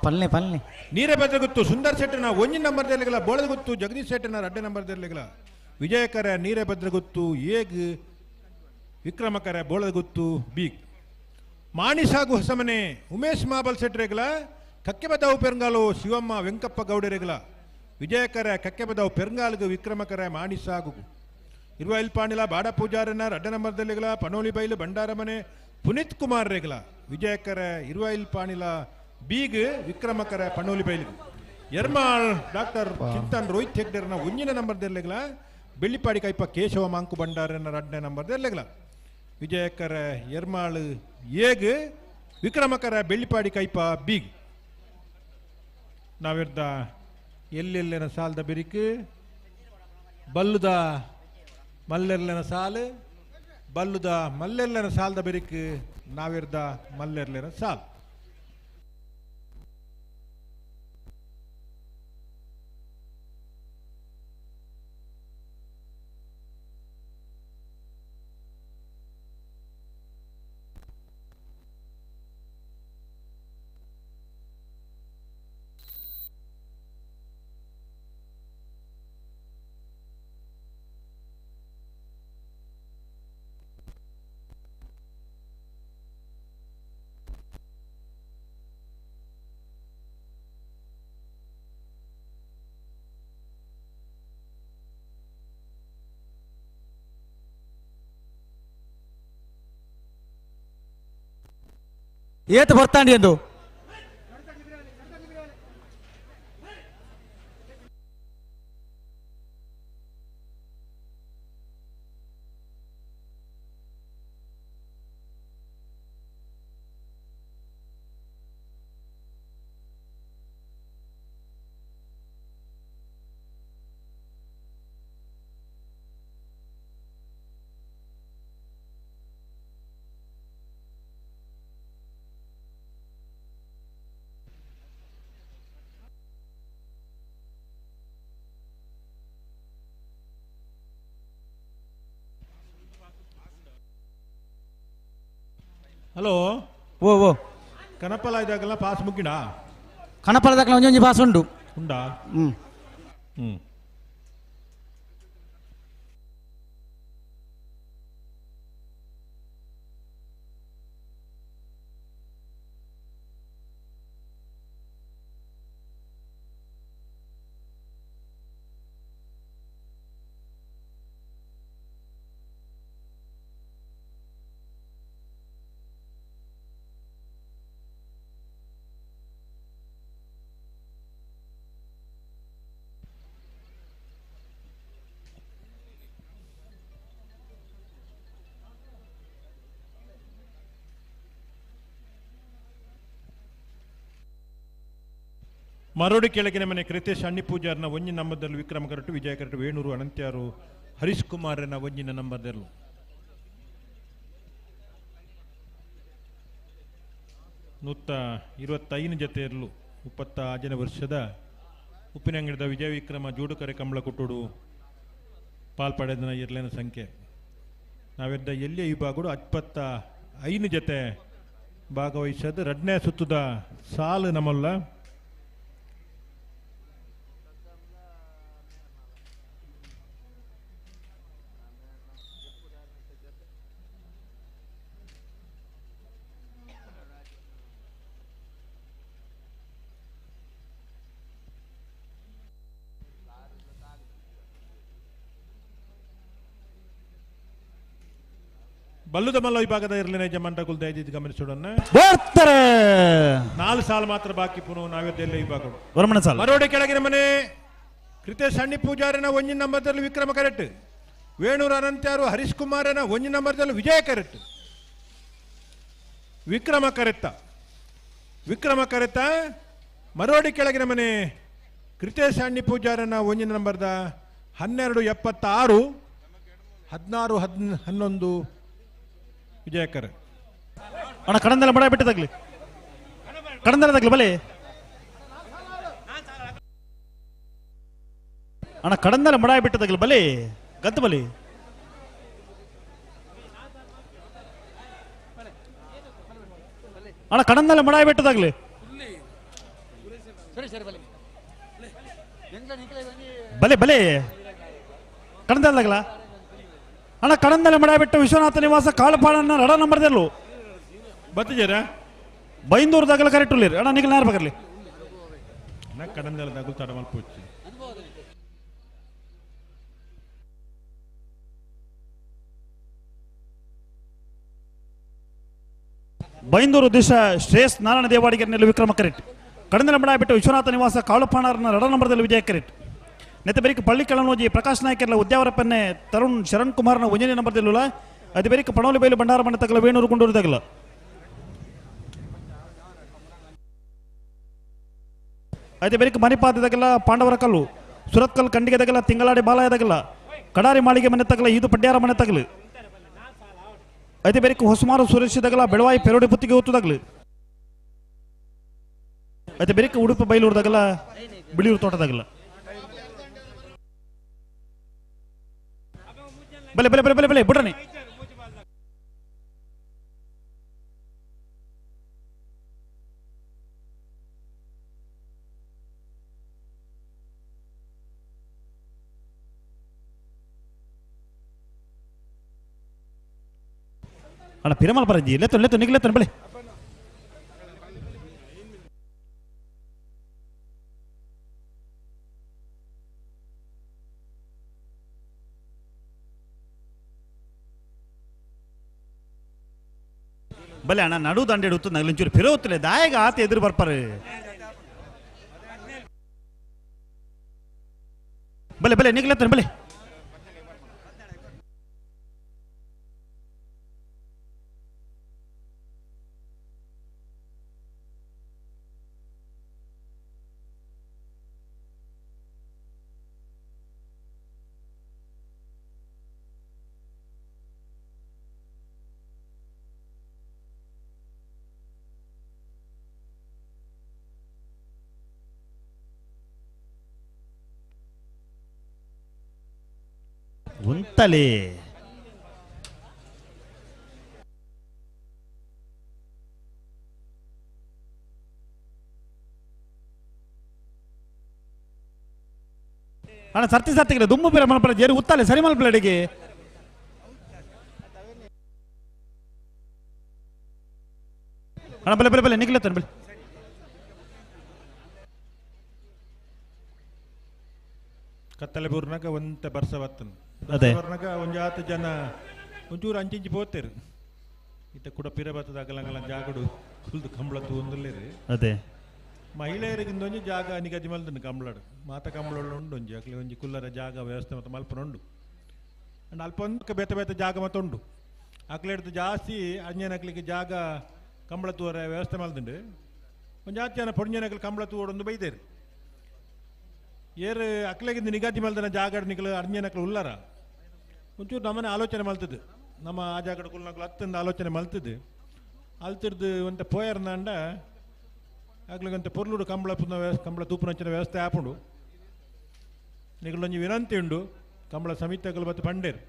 ಪಲ್ಲೆ ಪಲ್ಲೆ ನೀರೇ ಗೊತ್ತು ಸುಂದರ್ ಶೆಟ್ಟನ ಒಂಜಿನ ನಂಬರ್ ತೆರಲಿಲ್ಲ ಬೋಳದಗುತ್ತು ಜಗದೀಶ್ ಶೆಟ್ಟನ ರಡ್ಡೆ ನಂಬರ್ ತೆರಲಿಲ್ಲ ವಿಜಯಕರ ನೀರೇ ಭದ್ರಗುತ್ತು ಏಗ್ ವಿಕ್ರಮಕರ ಬೋಳದಗುತ್ತು ಬೀಗ್ ಮಾಣಿಸಾಗು ಹೊಸಮನೆ ಉಮೇಶ್ ಮಾಬಲ್ ಶೆಟ್ಟರೆಗಲ ಕಕ್ಕೆಬದಾವು ಪೆರಂಗಾಲು ಶಿವಮ್ಮ ವೆಂಕಪ್ಪ ಗೌಡರೆಗಲ ವಿಜಯಕರ ಕಕ್ಕೆಬದಾವು ಪೆರಂಗಾಲ್ಗು ವಿಕ್ರಮಕರ ಮಾಣಿಸಾಗು ಇರುವೈಲ್ ಪಾಂಡಿಲ ಬಾಡ ಪೂಜಾರನ ರಡ್ಡೆ ನಂಬರ್ ತೆರಲಿಲ್ಲ ಪನೋಲಿ ಬೈಲು ಭಂಡಾರಮನೆ ಪುನೀತ್ ಕುಮಾರ್ ರೇಗಲ ವಿಜಯಕರ ಇರುವೈಲ್ ಪಾಣಿಲ ಬೀಗ್ ವಿಕ್ರಮಕರ ಪಣೋಲಿ ಬೈಲಿಗು ಎರ್ಮಾಳ್ ಡಾಕ್ಟರ್ ಚಿಂತನ್ ರೋಹಿತ್ ಹೆಗ್ಡೆರ್ನ ಒಂಜಿನ ನಂಬರ್ ದೆರ್ಲೆಗಲ ಬೆಳ್ಳಿಪಾಡಿ ಕೈಪ ಕೇಶವ ಮಾಂಕು ಭಂಡಾರನ ರಡ್ನೇ ನಂಬರ್ ದೆರ್ಲೆಗಲ ವಿಜಯಕರ ಎರ್ಮಾಳ್ ಏಗ್ ವಿಕ್ರಮಕರ ಬೆಳ್ಳಿಪಾಡಿ ಕೈಪ ಬೀಗ್ ನಾವಿರ್ದ ಎಲ್ಲೆಲ್ಲೆನ ಸಾಲದ ಬೆರಿಕ್ ಬಲ್ಲುದ ಮಲ್ಲೆರ್ಲೆನ ಸಾಲು ಬಲ್ಲುದ ಮಲ್ಲೆರ್ಲೆನ ಸಾಲದ ಬೆರಿಕ್ ನಾವಿರ್ದ ಮಲ್ಲೆರ್ಲೆನ ಸಾಲ್ ಏತು ಬರ್ತಾಂಡಿ ಎಂದು ಹಲೋ ಓ ಓ ಕನಪಲ ಇದಾಗಲ್ಲ ಪಾಸ್ ಮುಗಿಡ ಕನಪಲದಾಗಲ ಒಂಜೊಂಜಿ ಪಾಸ್ ಉಂಡು ಉಂಡಾ ಹ್ಮ್ ಹ್ಮ್ ಮರೋಡಿ ಕೆಳಗಿನ ಮನೆ ಕೃತೇಶ್ ಅಣ್ಣಿ ಪೂಜಾರ್ನ ಒಂಜಿ ನಂಬರ್ದಲ್ಲಿ ವಿಕ್ರಮ ಕರಟು ವಿಜಯ ಕರಟು ವೇಣೂರು ಅನಂತ್ಯಾರು ಹರೀಶ್ ಕುಮಾರನ ಒಂಜಿನ ನಂಬರ್ದಲ್ಲೂ. 125 ಜೊತೆಯಲ್ಲೂ 36ನೇ ವರ್ಷದ ಉಪ್ಪಿನಂಗಡಿದ ವಿಜಯ ವಿಕ್ರಮ ಜೋಡುಕರೆ ಕಂಬಳ ಕೊಟ್ಟೋಡು ಪಾಲ್ಪಡೆದನ ಇರ್ಲೇನ ಸಂಖ್ಯೆ. ನಾವೆದ್ದ ಎಲ್ಲಿಯ ವಿಭಾಗಗಳು 25 ಜೊತೆ ಭಾಗವಹಿಸೋದು. ಎರಡನೇ ಸುತ್ತದ ಸಾಲು ನಮ್ಮಲ್ಲ. ಬಲ್ಲುದ ಮಲ್ಲ ವಿಭಾಗದ ಇರಲಿನ ಯಜಮಾನರ ದಯದೀತಿ ಗಮನಿಸೋಣ. ಬರ್ತಾರೆ 4 ಸಾಲ ಮಾತ್ರ ಬಾಕಿ. ಪುನಃ ನಾವ್ಯದಲ್ಲಿ ವಿಭಾಗಗಳು ವರಮಣ ಸಾಲ. ಮರೋಡಿ ಕೆಳಗಿನ ಮನೆ ಕೃತೇಶ್ ಅಣ್ಣಿ ಪೂಜಾರಿನ ಒಂಜಿನ ನಂಬರ್ದಲ್ಲಿ ವಿಕ್ರಮ ಕರೆಕ್ಟ್, ವೇಣೂರು ಅನಂತ್ಯಾರು ಹರೀಶ್ ಕುಮಾರನ ಒಂಜಿನ ನಂಬರ್ದಲ್ಲಿ ವಿಜಯ ಕರೆಕ್ಟ್. ವಿಕ್ರಮ ಕರೆತ್ತ, ವಿಕ್ರಮ ಕರೆತ ಮರೋಡಿ ಕೆಳಗಿನ ಮನೆ ಕೃತೇಶ್ ಅಣ್ಣಿ ಪೂಜಾರನ ಒಂಜಿನ ನಂಬರ್ದ 12:76 16 11 ವಿಜಯಕರ್. ಅಣ್ಣ ಕಡಂದೆಲ್ಲ ಬಡ ಬಿಟ್ಟು ತಗ್ಲಿ, ಕಡಂದೆಲ್ಲ ತಗ್ಲಿ ಬಲೆ ಅಣ್ಣ, ಕಡಂದೆಲ್ಲ ಮಡ ಬಿಟ್ಟು ತಗ್ಲಿ ಬಲೆ ಗದ್ದು ಬಲಿ. ಅಣ್ಣ ಕಡಂದೆಲ್ಲ ಮಡ ಬಿಟ್ಟು ತಗ್ಲಿ ಬಲೆ ಬಲೆ ಕಡಂದೆಲ್ಲ ತಗಲ ಅಣ್ಣ, ಕಡಂದೆಲ್ಲ ಮಡ ಬಿಟ್ಟು ವಿಶ್ವನಾಥ ನಿವಾಸ ಕಾಳುಪಾಳನ್ನ ರಡ ನಂಬರ್ದಲ್ಲೂ ಬತ್ತಿಜರ ಬೈಂದೂರು ದಾಗಲ ಕರೆಕ್ಟ್ ಉಳ್ಳೀರಿ ಅಣ್ಣ, ನಿಗಲ್ ನೇರ ಬಗರ್ಲಿ ಕಡಂದೆಲ್ಲ ದಾಗಲು ತಡ ಮಲ್ಪೊಚ್ಚಿ. ಬೈಂದೂರು ದಿಶ ಶ್ರೇಯಸ್ ನಾರಾಯಣ ದೇವಾಡಿಗರ್ನಲ್ಲಿ ವಿಕ್ರಮ ಕರೆಕ್ಟ್. ಕಡಂದೆಲ್ಲ ಮಡ ಬಿಟ್ಟು ವಿಶ್ವನಾಥ ನಿವಾಸ ಕಾಳುಪಾಣರನ್ನ ರಡ ನಂಬರ್ದಲ್ಲಿ ವಿಜಯ ಕರೆಕ್ಟ್. ನೆತ್ತ ಬೆರಿಕ ಪಳ್ಳಿ ಕೆಳನೋಜಿ ಪ್ರಕಾಶ್ ನಾಯ್ಕರ್ಲ ಉದ್ಯಾವರಪ್ಪನ್ನೇ ತರುಣ್ ಶರಣ್ ಕುಮಾರ್ನ ಒಂಜನೇ ನಂಬರ್ದಲ್ಲೂಲ. ಅದು ಬೆರಿಕ ಪಣೋಲಿ ಬೈಲು ಭಂಡಾರ ಮನೆ ತಗಲ ವೇಣೂರು ಗುಂಡೂರು ತಗಲ. అయితే ಬೆರಿಕ ಮಣಿಪಾದ ತಗಲ ಪಾಂಡವರ ಕಲ್ಲು ಸುರತ್ಕಲ್ ಕಂಡಿಗೆ ತಗಲ ತಿಂಗಳಾಡಿ ಬಾಲಾಯ ತಗಲ ಕಡಾರಿ ಮಾಳಿಗೆ ಮನೆ ತಗಲ ಇದು ಪಡ್ಯಾರ ಮನೆ ತಗಲು. అయితే ಬೆರಿಕ ಹೊಸಮಾರು ಸುರೇಶ್ ತಗಲ ಬೆಳವಾಯಿ ಪೆರೋಡಿ ಪುತ್ತಿಗೆ ಒತ್ತು ತಗಲು. అయితే ಬೆರಿಕ ಉಡುಪಿ ಬೈಲೂರು ತಗಲ ಬಿಳಿಯೂರು ತೋಟ ತಗಲ. ಬಲೆ ಬಲೆ ಬಲೆ ಬಲೆ ಬಲೆ ಬುಡ್ರನಿ. ಅಣ್ಣ ಪಿರಮಲ್ ಪರಂಜಿ ಲೆತ್ತೊನ್ ಲೆತ್ತೊನ್ ನಿಗ್ ಲೆತ್ತೊನ್ ಬಲೆ. ಬಲೆ ಅಣ್ಣ ನಡು ದಂಡೆ ಹಿಡುತ್ತು ನಗಲಿಂಚೂರು ಫಿರೋತ್ತಲೆ ದಾಯಗ ಆತ ಎದುರು ಬರ್ಪಾರೆ. ಬಲೆ ಬಲೆ ನಿಗ್ಲತ್ತನ ಬಲೆ. ಉಂತಲೇ ಅಣ್ಣ ಸರ್ತಿ ಸರ್ತಿಗೆ ದುಮ್ಮು ಬೇರೆ ಮಲ್ಪಲ ಜೇರು ಉತ್ತಾಲೆ ಸರಿ ಮಲ್ಪಲ ಅಡಿಗೆ. ಅಣ್ಣ ಬಲೆ ಬಲೆ ಬಲೆ ನಿಗ್ಲತ್ತಾನೆ ಬಲೆ. ಕತ್ತಲೆ ಬೂರ್ನಾಗ ಒಂತ ಬರ್ಸ ಬತ್ತನು ಅದೇ ಬರ್ನಾಗ ಒಂಜಾತ ಜನ ಒಂಚೂರು ಅಂಚಿಂಚಿ ಪೋತೇರು. ಇತ್ತ ಕೂಡ ಪಿರ ಬತ್ತದ ಅಗಲಂಗಲ ಜಾಗಡು ಕುಲ್ದು ಕಂಬಳ ತೂಂದುಲ್ಲೇರು. ಅದೇ ಮಹಿಳೆಯರಿಗೆ ಒಂಜಿ ಜಾಗ ನಿಗದಿ ಮಲ್ದನು ಕಂಬಳಡು ಮಾತ ಕಂಬಳ ಉಂಡು ಒಂಜಿ ಅಕ್ಲೆ ಒಂಜಿ ಕುಲ್ಲರ ಜಾಗ ವ್ಯವಸ್ಥೆ ಮತ್ತು ಮಲ್ಪನ ಉಂಡು. ಅಂಡ್ ಅಲ್ಪ ಒಂದು ಬೇತೆ ಬೇತೆ ಜಾಗ ಮತ್ತು ಉಂಡು. ಅಕ್ಲೆಡ್ದು ಜಾಸ್ತಿ ಅಂಜನಕ್ಲಿಗೆ ಜಾಗ ಕಂಬಳ ತೂರ ವ್ಯವಸ್ಥೆ ಮಲ್ದುಂಡು. ಒಂಜಾತಿ ಜನ ಪೊಂಜನಕ್ಲು ಕಂಬಳ ತೂವಡೊಂದು ಬೈದೇರು. ಏರು ಅಕ್ಲೆಗಿಂದ ನಿಗಾತಿ ಮಲ್ದನ ಜಾಗಡ್ ನಿಕಲು ಅರ್ಣ್ಯನಕ್ಲು ಉಲ್ಲಾರ ಒಂಚೂರು ನಮ್ಮನೆ ಆಲೋಚನೆ ಮಲ್ತದ್ದು ನಮ್ಮ ಆ ಜಾಗಡ ಕುಲ್ನಕ್ಲು ಅತ್ತಂದ ಆಲೋಚನೆ ಮಲ್ತದ್ದು ಅಲ್ತಿರ್ದು ಒಂತೆ ಪೋಯರ್ನಾಂಡ ಅಕ್ಲೆಗಂತೆ ಪೊರ್ಲುಡು ಕಂಬಳ ಕಂಬಳ ತೂಪುನಂಚಿನ ವ್ಯವಸ್ಥೆ ಆಪುಂಡು ನಿಕಲೊಂಜಿ ವಿನಂತಿ ಉಂಡು ಕಂಬಳ ಸಮಿತಿಗಳು ಮತ್ತು ಪಂಡೇರು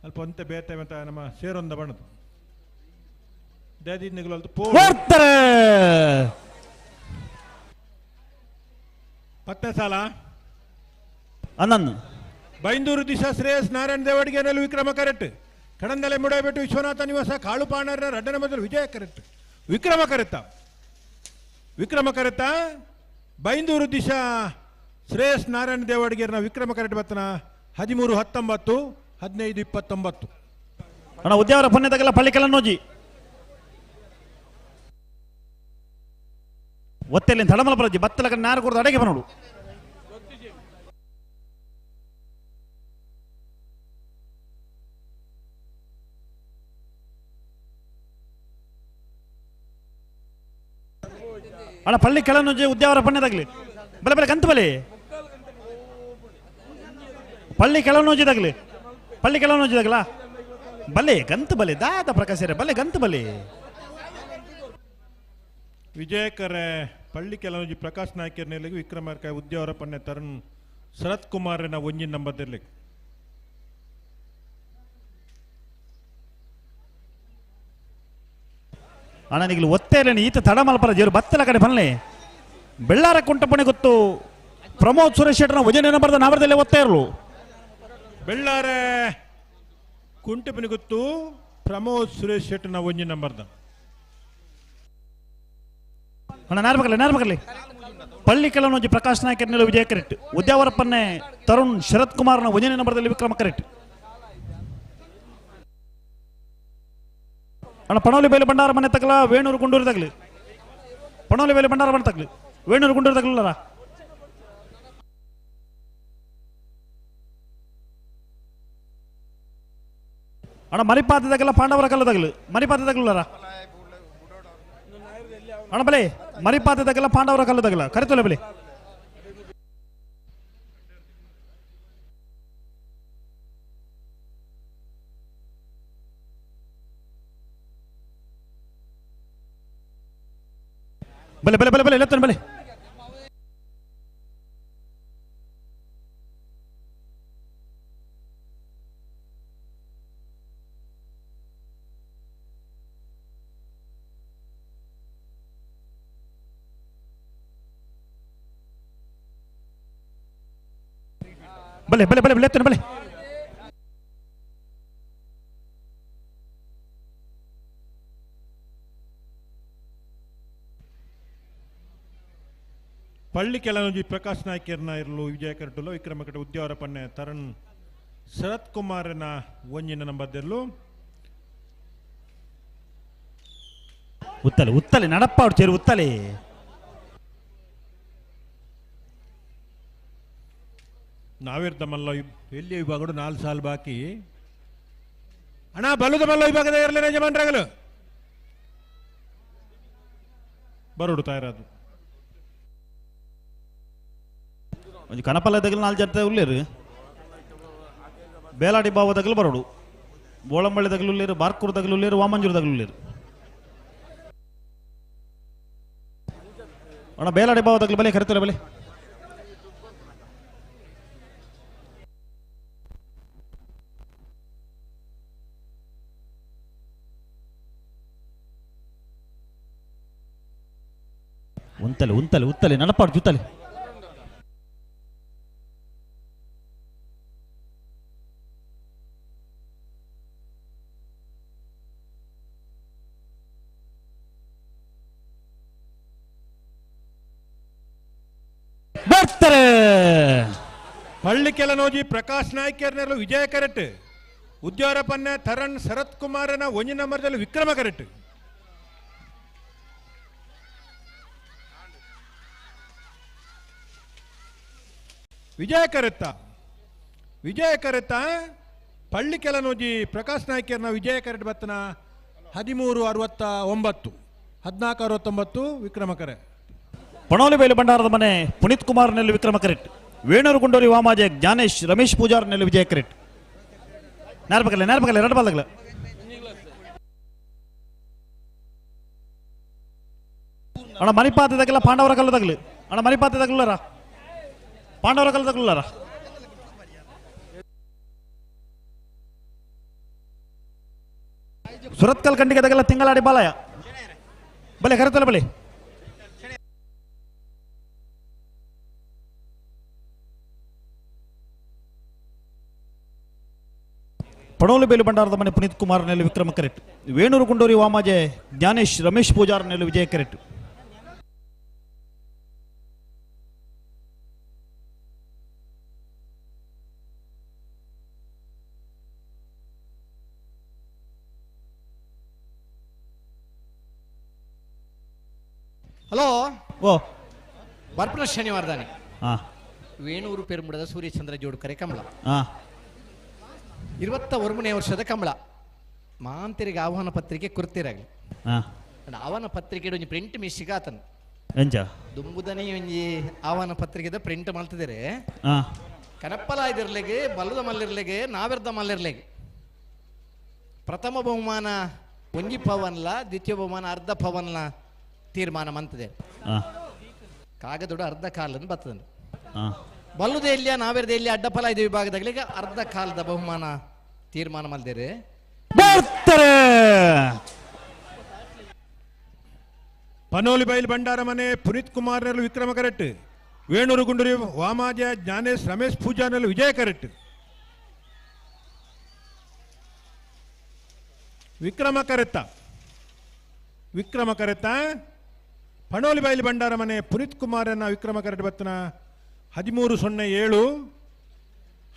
ಅಲ್ಪ ಒಂತೆ ಬೇತೆ ಮತ್ತೆ ನಮ್ಮ ಸೇರೊಂದ ಬಣ್ಣದು ದಯದಿ ನಿಕಲು ಅಲ್ತು ಪೋ ಪತ್ತೆ ಸಾಲ ಅನ್ನನ್ನು ಬೈಂದೂರು ದಿಶಾ ಶ್ರೇಯಸ್ ನಾರಾಯಣ ದೇವಡಿಗೆನಲ್ಲಿ ವಿಕ್ರಮ ಕರೆಕ್ಟ್ ಕಡಂದಲೆ ಮುಡಬಿಟ್ಟು ವಿಶ್ವನಾಥ ನಿವಾಸ ಕಾಳುಪಾಣರ ರಡ್ಡನ ಮೊದಲು ವಿಜಯ ಕರೆಕ್ಟ್ ವಿಕ್ರಮ ಕರೆತ ವಿಕ್ರಮ ಕರೆತ ಬೈಂದೂರು ದಿಶಾ ಶ್ರೇಯಸ್ ನಾರಾಯಣ ದೇವಡಿಗೆರ್ನ ವಿಕ್ರಮ ಕರೆಕ್ಟ್ ಬತ್ತನ 13-19 15-29. ಅಣ್ಣ ಉದ್ಯಾವರ ಪುಣ್ಯದಾಗೆಲ್ಲ ಪಳ್ಳಿಕೆಲ್ಲ ನೋಜಿ ಒತ್ತೆಲ್ಲಿ ತಳಮಲ ಬರಜ್ಜಿ ಬತ್ತಲಕ ನಾರು ಕೊಡ್ದು ಅಡಗೆ ಬನ್ನೋಡು. ಅಣ್ಣ ಪಳ್ಳಿ ಕೆಳನುಜ್ಜಿ ಉದ್ಯಾವರ ಪಣ್ಯದಾಗ್ಲಿ ಬಲೆ ಬಲೆ ಕಂತು ಬಲೆ ಪಳ್ಳಿ ಕೆಳನುಜ್ಜಿದಾಗ್ಲಿ ಪಳ್ಳಿ ಕೆಳನುಜ್ಜಿದಾಗ್ಲಾ ಬಲೆ ಗಂತು ಬಲೆ ದಾದ ಪ್ರಕಾಶರೇ ಬಲೆ ಗಂತು ಬಲೆ. ವಿಜಯಕರೆ ಪಳ್ಳಿ ಕೆಲವೊಂಜಿ ಪ್ರಕಾಶ್ ನಾಯ್ಕರ್ ನೆಲೆಗೆ ವಿಕ್ರಮಾರ್ಕ ಉದ್ಯಾವರ ಪಣ್ಯ ತರುಣ್ ಶರತ್ ಕುಮಾರನ ಒಂಜಿನ ನಂಬರ್ ಇರ್ಲಿಕ್ಕೆ. ಅಣ್ಣ ನಿಗ್ಲು ಒತ್ತೆ ಇಲ್ಲ ಈತ ತಡ ಮಲ್ಪರ ಜೇರು ಬತ್ತಲ ಕಡೆ ಬನ್ನಿ ಬೆಳ್ಳಾರ ಕುಂಟಪಣೆ ಗೊತ್ತು ಪ್ರಮೋದ್ ಸುರೇಶ್ ಶೆಟ್ಟರ್ನ ವಜನ ನಂಬರ್ದ ನಾವರದಲ್ಲೇ ಒತ್ತೆ ಇರಲು. ಬೆಳ್ಳಾರೆ ಕುಂಟಪಣೆ ಗೊತ್ತು ಪ್ರಮೋದ್ ಸುರೇಶ್ ಶೆಟ್ಟರ್ನ ಒಂಜಿನ ನಂಬರ್ದ. ಅಣ್ಣ ನಾರ್ಮಕಲ್ಲಿ ನಾರ್ಮಕಲ್ಲಿ ಪಳ್ಳಿ ಕೆಲವೊಂಜಿ ಪ್ರಕಾಶ್ ನಾಯ್ಕರ್ ನೆಲೆ ವಿಜಯ ಕರೆಕ್ಟ್ ಉದ್ಯಾವರಪ್ಪನ್ನೇ ತರುಣ್ ಶರತ್ ಕುಮಾರ್ನ ವಜನ ನಂಬರ್ದಲ್ಲಿ ವಿಕ್ರಮ ಕರೆಕ್ಟ್. ಅಣ್ಣ ಪಣೋಲಿ ಬೇಲೆ ಭಂಡಾರ ಮನೆ ತಗಲ ವೇಣೂರು ಗುಂಡೂರು ತಗಲಿ ಪಣೋಲಿ ಬೇಲೆ ಭಂಡಾರ ಮನೆ ತಗಲಿ ವೇಣೂರು ಗುಂಡೂರು ತಗಲರ. ಅಣ್ಣ ಮರಿಪಾತ ತಗಲ ಪಾಂಡವರ ಕಲ್ಲು ತಗಲು ಮರಿಪಾತ ತಗಲರ. ಅಣ್ಣ ಬಲೆ ಮರಿಪಾತ ತಗಲ ಪಾಂಡವರ ಕಲ್ಲು ತಗಲ ಕರಿತೊಲೆ ಬಲೆ. ಬಲೆ ಬಲೆ ಬಲೆ ಬಲೆ ಎತ್ತನ ಬಲೆ. ಬಲೆ ಬಲೆ ಬಲೆ ಬಲೆ ಎತ್ತನ ಬಲೆ. ಪಳ್ಳಿ ಕೆಲವೊಂಜಿ ಪ್ರಕಾಶ್ ನಾಯ್ಕರ್ನ ಇರಲು ವಿಜಯ ಕರಟುಲು ವಿಕ್ರಮ ಕಟ ಉದ್ಯಾವರ ಪನ್ನೆ ತರುಣ್ ಶರತ್ ಕುಮಾರನ ಒಂಜಿನ ನಂಬರ್ದಿರಲು. ಉತ್ತಲೆ ಉತ್ತಲೆ ನಡಪ್ಪ ಅವ್ರು ಚೇರು ಉತ್ತಲೆ. ನಾವಿರ್ದ ಮಲ್ಲ ಎಲ್ಲಿ ವಿಭಾಗಡು 4 ಸಾಲು ಬಾಕಿ. ಅಣ್ಣ ಬಲುದ ಮಲ್ಲ ವಿಭಾಗದ ಇರಲಿ ಯಜಮಾನ್ರಾಗಲು ಬರೋಡು ತಯಾರದು. ಒಂಜಿ ಕನಪಲ್ಲ ತಗಲು 4 ಜನ ಉಲ್ಲೇರು ಬೇಲಾಡಿ ಬಾವ ತಗಲು ಬರೋಡು ಬೋಳಂಬಳ್ಳಿ ತಗಲು ಉಲ್ಲೇರು ಬಾರ್ಕೂರು ತಗಲು ಉಲ್ಲೇರು ವಾಮಂಜೂರು ತಗಲು ಉಲ್ಲೇರು. ಅಣ್ಣ ಬೇಲಾಡಿ ಬಾವ ತಗಲು ಬಲೆ ಕರಿತಲ್ಲ ಬಲೆ. ಉಂತಲೆ ಉಂತಲೆ ಉತ್ತಲೆ ನಡಪಾಡು ಜುತ್ತಲೆ. ಬರ್ತಾರೆ ಪಳ್ಳಿ ಕೆಲನೋಜಿ ಪ್ರಕಾಶ್ ನಾಯ್ಕರ್ನೆಲ್ಲ ವಿಜಯ ಕರೆಕ್ಟ್ ಉದ್ಯಾವರಪನ್ನೆ ತರಣ್ ಶರತ್ ಕುಮಾರನ ಒಂಜಿ ನಂಬರ್ದಲ್ಲಿ ವಿಕ್ರಮ ಕರೆಕ್ಟ್. ವಿಜಯ ಕರೆತ್ತ ವಿಜಯ ಕರೆತ್ತ ಪಳ್ಳಿ ಕೆಲನೋಜಿ ಪ್ರಕಾಶ್ ನಾಯ್ಕರ್ನ ವಿಜಯ ಕರೆಕ್ಟ್ ಬತ್ತನ 13-69 14-69 ವಿಕ್ರಮ ಕರೆ. ಪಣೋಲಿಬೇಲು ಭಂಡಾರದ ಮನೆ ಪುನೀತ್ ಕುಮಾರ್ ನೆಲ್ಲು ವಿಕ್ರಮ ಕರೆಟ್. ವೇಣೂರು ಗುಂಡೂರಿ ವಾಮಾಜೆ ಜ್ಞಾನೇಶ್ ರಮೇಶ್ ಪೂಜಾರ್ ನೆಲ್ಲು ವಿಜಯ ಕರೆಟ್. ನೇರಪಕಲೆ ನೇರಪಕಲೆ ಎರಡು ಬಾಲ್ದಗಲ. ಅಣ್ಣ ಮಣಿಪಾತದಾಗಲ್ಲ ಪಾಂಡವರ ಕಲ್ಲದಾಗಲಿ. ಅಣ್ಣ ಮಣಿಪಾತದಾಗಲಾರ ಪಾಂಡವರ ಕಲ್ಲದಾಗಲಾರ. ಸುರತ್ಕಲ್ ಖಂಡಿಗೆದಾಗೆಲ್ಲ ತಿಂಗಳಾಡಿ ಬಾಲಯ ಬಲೆ ಕರೆತಲ್ಲ ಬಲೆ. ಪಣೋಲು ಬೇಲು ಭಂಡಾರದ ಮನೆ ಪುನೀತ್ ಕುಮಾರ್ ನೆಲ್ಲು ವಿಕ್ರಮ ಕರೆಟ್. ವೇಣೂರು ಗುಂಡೂರಿ ವಾಮಾಜೆ ಜ್ಞಾನೇಶ್ ರಮೇಶ್ ಪೂಜಾರ್ ನೆಲ್ಲು ವಿಜಯ ಕರೆಟ್. ಹಲೋ ಓ ಬರ್ಪನ ಶನಿವಾರದಾನೆ ವೇಣೂರು ಪೆರುಂಬುಡದ ಸೂರ್ಯಚಂದ್ರ ಜೋಡುಕರೆ ಕಮಲ 21ನೇ ವರ್ಷದ ಕಮಲ ಮಾಂತಿರಿಗೆ ಆಹ್ವಾನ ಪತ್ರಿಕೆ ಕುರ್ತಿರಾಗಲಿ. ಆಹ್ವಾನ ಪತ್ರಿಕೆ ಒಂಜಿ ಪ್ರಿಂಟ್ ಮಿಸ್ಸಿಗೆ ಆತನು ದುಂಬುದನೇ ಒಂಜಿ ಆಹ್ವಾನ ಪತ್ರಿಕೆದ ಪ್ರಿಂಟ್ ಮಾಡ್ತಿದ್ದಾರೆ. ಕನಪ್ಪಲಾಯ್ದಿರ್ಲೆಗೆ ಬಲ್ಲದ ಮಲ್ಲಿರ್ಲೆಗೆ ನಾವೆರ್ದ ಮಲ್ಲಿರ್ಲೆಗೆ ಪ್ರಥಮ ಬಹುಮಾನ ಒಂಜಿ ಪವನ್ಲ, ದ್ವಿತೀಯ ಬಹುಮಾನ ಅರ್ಧ ಪವನ್ಲ ತೀರ್ಮಾನ ಮಂತದೆ. ಕಾಗದೋಡು ಅರ್ಧ ಕಾಲನ್ನು ಬರ್ತದೆ. ಬಲ್ಲುದೇ ಇಲ್ಲಿಯ ನಾವೆರ್ದ ಇಲ್ಲಿ ಅಡ್ಡಫಲ ಇದು ವಿಭಾಗದಾಗಲಿ ಅರ್ಧ ಕಾಲದ ಬಹುಮಾನ ತೀರ್ಮಾನ ಮಾಡಿದರೆ ಬರ್ತಾರೆ. ಪನೋಲಿ ಬೈಲ್ ಭಂಡಾರ ಮನೆ ಪುನೀತ್ ಕುಮಾರ್ ನೆಲ್ಲು ವಿಕ್ರಮ ಕರೆಟ್. ವೇಣೂರು ಗುಂಡೂರಿ ವಾಮಾಜ ಜ್ಞಾನೇಶ್ ರಮೇಶ್ ಪೂಜಾ ನೆಲ್ಲು ವಿಜಯ ಕರೆಟ್. ವಿಕ್ರಮ ಕರೆತ್ತ ವಿಕ್ರಮ ಕರೆತ್ತ ಪಣೋಲಿ ಬೈಲ್ ಭಂಡಾರ ಮನೆ ಪುನೀತ್ ಕುಮಾರನ ವಿಕ್ರಮ ಕರೆಟ್ ಬತ್ತನ 13.07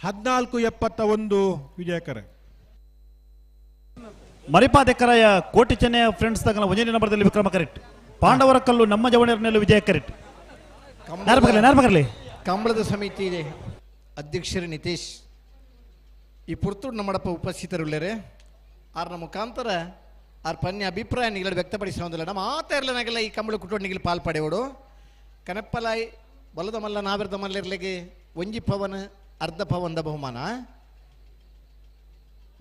14.71 ವಿಜಯಕರ. ಮರಿಪಾದೆಕರಾಯ ಕೋಟಿ ಚೆನ್ನಯ ಫ್ರೆಂಡ್ಸ್ ತಗಲ ಒಂದನೇ ನಂಬರ್ದಲ್ಲಿ ವಿಕ್ರಮ ಕರೆಕ್ಟ್. ಪಾಂಡವರ ಕಲ್ಲು ನಮ್ಮ ಜವಣರಲ್ಲಿ ವಿಜಯ ಕರೆಕ್ಟ್. ಕಂಬಳದ ಸಮಿತಿ ಇದೆ ಅಧ್ಯಕ್ಷರು ನಿತೇಶ್ ಈ ಪುರ್ತೂರು ನಮ್ಮಡಪ್ಪ ಉಪಸ್ಥಿತರುಳ್ಳರೆ ಆರ್ನ ಮುಖಾಂತರ ಆರ್ ಪನ್ಯ ಅಭಿಪ್ರಾಯ ನಿಗಲು ವ್ಯಕ್ತಪಡಿಸೋದಿಲ್ಲ. ನಮ್ಮ ಆತ ಇರಲನಾಗೆಲ್ಲ ಈ ಕಂಬಳ ಕುಟುಂಬ ನಿಗಲು ಪಾಲ್ ಪಡೆಯೋಡು. ಕನಪ್ಪಲಾಯ್ ಬಲದ ಮಲ್ಲ ನಾವೆರ್ದ ಮಲ್ಲಿರ್ಲಿಗೆ ಒಂಜಿ ಪವನ್ ಅರ್ಧ ಪವನ್ದ ಬಹುಮಾನ.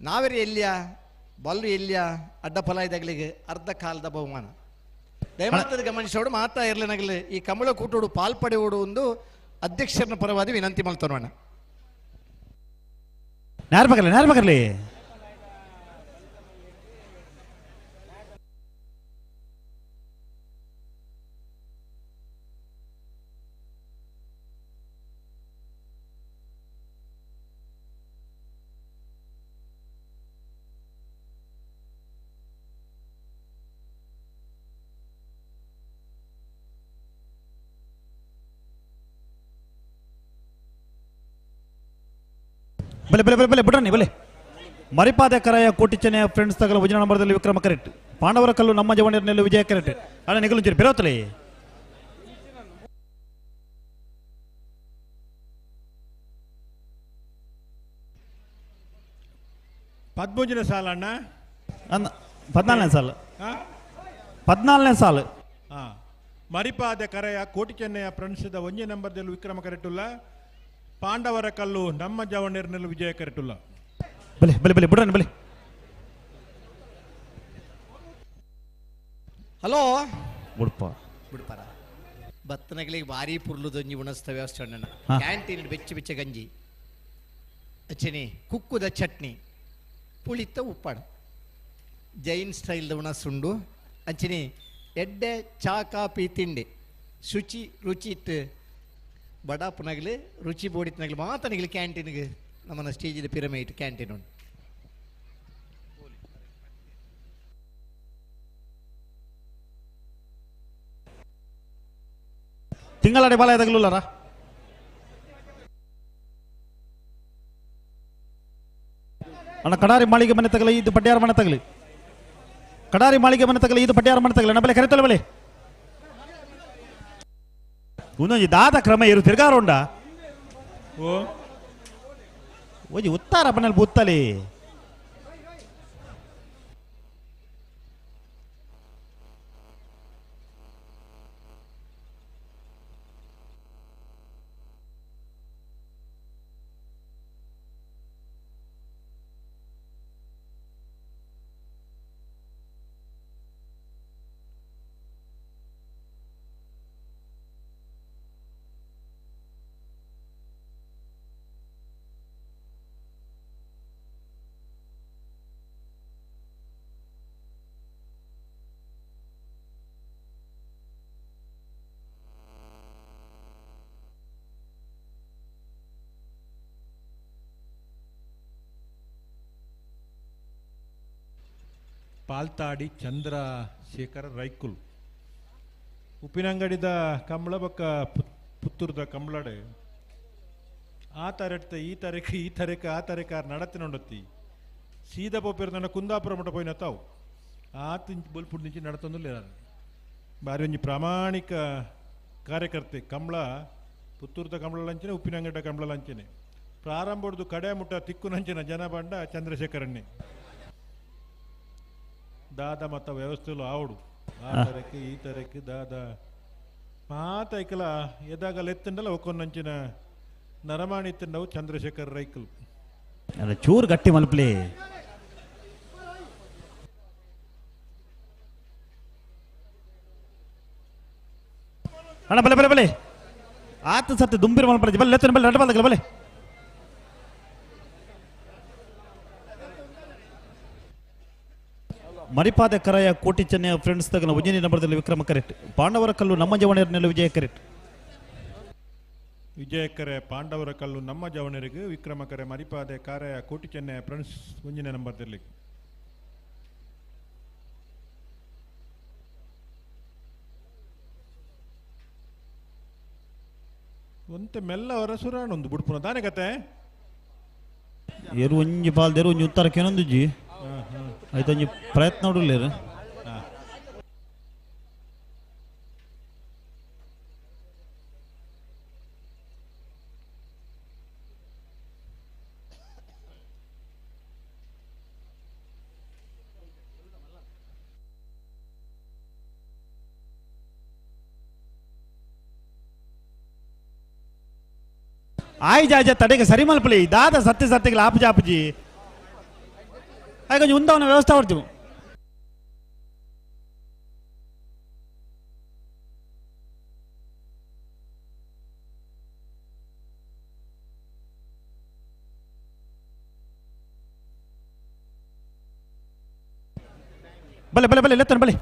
ನಾವೆರಿ ಎಲ್ಲಿಯ ಬಲ್ಲು ಎಲ್ಲಿಯ ಅಡ್ಡ ಫಲಾಯ್ದಾಗಲಿಗೆ ಅರ್ಧ ಕಾಲದ ಬಹುಮಾನ. ದಯಮಾತದ ಗಮನಿಸೋಡು ಮಾತಾ ಇರ್ಲನಾಗಲಿ ಈ ಕಂಬಳ ಕೂಟೋಡು ಪಾಲ್ ಪಡೆಯೋಡು ಒಂದು ಅಧ್ಯಕ್ಷರನ್ನ ಪರವಾಗಿ ವಿನಂತಿ ಮಾಡ್ತಾನೋಣ. ನೇರಪಕರ್ಲಿ ನೇರಪಕರ್ಲಿ ಬಲೆ ಬಲೆ ಬಲೆ ಬಲೆ ಬಿಡ್ರನಿ ಬಲೆ. ಮರಿಪಾದೆ ಕರಾಯ ಕೋಟಿ ಚೆನ್ನಯ ಫ್ರೆಂಡ್ಸ್ ತಗಲ ವಜನ ನಂಬರ್ದಲ್ಲಿ ವಿಕ್ರಮ ಕರೆಕ್ಟ್. ಪಾಂಡವರ ಕಲ್ಲು ನಮ್ಮ ಜವಣರಲ್ಲಿ ವಿಜಯ ಕರೆಕ್ಟ್. ಅಣ್ಣ ನಿಗಲು ಒಂಚೂರು ಬೆರೋತಲೇ. ಪದ್ಮೂಜನೇ ಸಾಲ ಅಣ್ಣ 14ನೇ ಸಾಲು 14ನೇ ಸಾಲು. ಮರಿಪಾದೆ ಕರೆಯ ಕೋಟಿ ಚೆನ್ನಯ ಫ್ರೆಂಡ್ಸ್ದ ಒಂಜೇ ನಂಬರ್ದಲ್ಲಿ ವಿಕ್ರಮ ಕರೆಕ್ಟುಲ್ಲ. ಪಾಂಡವರ ಕಲ್ಲು ನಮ್ಮ ಜವಣೇರ್ನಲ್ಲಿ ವಿಜಯ ಕರೆಟುಲ್ಲ. ಬಲೆ ಬಲೆ ಬಲೆ ಬಿಡ್ರನಿ ಬಲೆ. ಹಲೋ ಬಿಡ್ಪ ಬಿಡ್ಪಾರ ಬತ್ತನಗಳಿಗೆ ಭಾರಿ ಪುರ್ಲುದೊಂಜಿ ಉಣಸ್ತ ವ್ಯವಸ್ಥೆ ಅಣ್ಣ. ಕ್ಯಾಂಟೀನ್ ಬೆಚ್ಚ ಬೆಚ್ಚ ಗಂಜಿ ಅಚ್ಚನಿ ಕುಕ್ಕುದ ಚಟ್ನಿ ಪುಳಿತ ಉಪ್ಪಾಡು ಜೈನ್ ಸ್ಟೈಲ್ದ ಉಣಸುಂಡು ಅಂಚನೆ ಎಡ್ಡೆ ಚಾ ಕಾಪಿ ತಿಂಡಿ ಶುಚಿ ರುಚಿ ಇಟ್ಟು ಬಡಾಪುನಗಲಿ ರುಚಿ ಬೋಡಿತ್ನಗಲಿ ಮಾತನಗಲಿ ಕ್ಯಾಂಟೀನ್ಗೆ ನಮ್ಮನ್ನ ಸ್ಟೇಜಿದ ಪಿರಮಿಡ್ ಕ್ಯಾಂಟೀನ್ ಉಂಟು. ತಿಂಗಳಾಡಿ ಬಾಲ ಎದಗಲುಲ್ಲಾರ ಅಣ್ಣ. ಕಡಾರಿ ಮಾಳಿಗೆ ಮನೆ ತಗಲಿ ಇದು ಪಡ್ಯಾರ ಮನೆ ತಗಲಿ. ಕಡಾರಿ ಮಾಳಿಗೆ ಮನೆ ತಗಲಿ ಇದು ಪಡ್ಯಾರ ಮನೆ ತಗಲಿ. ಅಣ್ಣ ಬೆಲೆ ಕರೆತಲ್ಲ ಬೆಲೆ ಒಂದೊಂದು ದಾದ ಕ್ರಮ ಇರು ತಿರ್ಗಾರೋಂಡ ಓ ಒಂಜಿ ಉತ್ತಾರ ಮನೇಲಿ ಬುತ್ತಲಿ. ಪಾಲ್ತಾಡಿ ಚಂದ್ರಶೇಖರ ರೈಕುಲ್ ಉಪ್ಪಿನಂಗಡಿದ ಕಂಬಳ ಬೊಕ್ಕ ಪುತ್ತೂರ್ದ ಕಂಬಳಡೆ ಆ ತರೆಡ್ತ ಈ ತಾರೀಕು ಈ ತಾರೀಕು ಆ ತಾರೀಕು ಆರು ನಡತಿನೊಂಡತ್ತಿ ಸೀದಾ ಪೋಪಿರ್ದಣ್ಣ ಕುಂದಾಪುರ ಮಠ ಪೋಯಿನ ತಾವು ಆತ ಇಂಚ್ ಬೊಲ್ಪುಡ್ ನಿಂಚಿ ನಡತೊಂದು ಬಾರಿ ಒಂಜಿ ಪ್ರಾಮಾಣಿಕ ಕಾರ್ಯಕರ್ತೆ ಕಂಬಳ ಪುತ್ತೂರ್ದ ಕಂಬಳ ಲಂಚನೆ ಉಪ್ಪಿನಂಗಡ ಕಂಬಳ ಲಂಚನೆ ಪ್ರಾರಂಭದ್ದು ಕಡೆ ಮುಟ್ಟ ತಿಕ್ಕುನಂಚಿನ ಜನ ಬಂಡ ಚಂದ್ರಶೇಖರಣ್ಣೆ ದಾದ ಮತ ವ್ಯವಸ್ಥೆಲು ಆವಡು ಆ ತರಕ್ಕೆ ಈ ತರಕ್ಕೆ ದಾದ ಮಾತ ಐಕಲ ಎದಾಗ ಎತ್ತಂಡಲ ಒಕ್ಕೊಂದಂಚಿನ ನರಮಾಣಿ ತಿಂಡವು ಚಂದ್ರಶೇಖರ್ ರೈಕಲ್ ಅಲ್ಲ ಚೂರು ಗಟ್ಟಿ ಮಲ್ಪಲಿ ಅಣ್ಣ ಬಲೆ ಬಲೆ ಬಲೆ ಆತ ಸತ್ಯ ದುಂಬಿರ ಮಲ್ಪಲೆ ಬಲೆ ಲೆತ್ತನ ಬಲೆ ರಡ್ಡ ಬಲ್ದಗಲ ಬಲೆ ಮರಿಪಾದ ಕರಾಯ ಕೋಟಿ ಚೆನ್ನಯ ಫ್ರೆಂಡ್ಸ್ ತಗಲ ಉಜ್ಜಯಿನಿ ನಂಬರ್ದಲ್ಲಿ ವಿಕ್ರಮ ಕರೆಕ್ಟ್ ಪಾಂಡವರ ಕಲ್ಲು ನಮ್ಮ ಜವಣೇರಿನಲ್ಲಿ ವಿಜಯ ಕರೆಕ್ಟ್ ವಿಜಯಕರೆ ಪಾಂಡವರ ಕಲ್ಲು ನಮ್ಮ ಜವಣರಿಗೆ ವಿಕ್ರಮಕರೆ ಮರಿಪಾದೆ ಕಾರೆಯ ಕೋಟಿ ಚೆನ್ನಯ ಫ್ರೆಂಡ್ಸ್ ಒಂಜಿನ ನಂಬರ್ದಲ್ಲಿ ಒಂತೆ ಮೆಲ್ಲ ಅವರ ಸುರಾಣೊಂದು ಬುಡ್ಪುನ ತಾನೇ ಕತೆ ಎರು ಒಂಜಿ ಪಾಲ್ದೇರು ಒಂಜಿ ಉತ್ತರಕ್ಕೆ ಏನೊಂದು ಜಿ ಆಯ್ತು ಒಂಜಿ ಪ್ರಯತ್ನ ನೋಡಲೇರು ಆಯ್ ಜಾಜ ತಡೆಗೆ ಸರಿ ಮಲ್ಪಲಿ ದಾದ ಸತ್ಯ ಸತ್ಯಗೆ ಆಪು ಜಾಪುಜಿ ಆಯ್ ಕೊಂಚ ಉಂದವನ ವ್ಯವಸ್ಥೆ ಹೊರ್ತು ಬಲೆ ಬಲೆ ಬಲೆ ಲೆತ್ತನ ಬಲೆ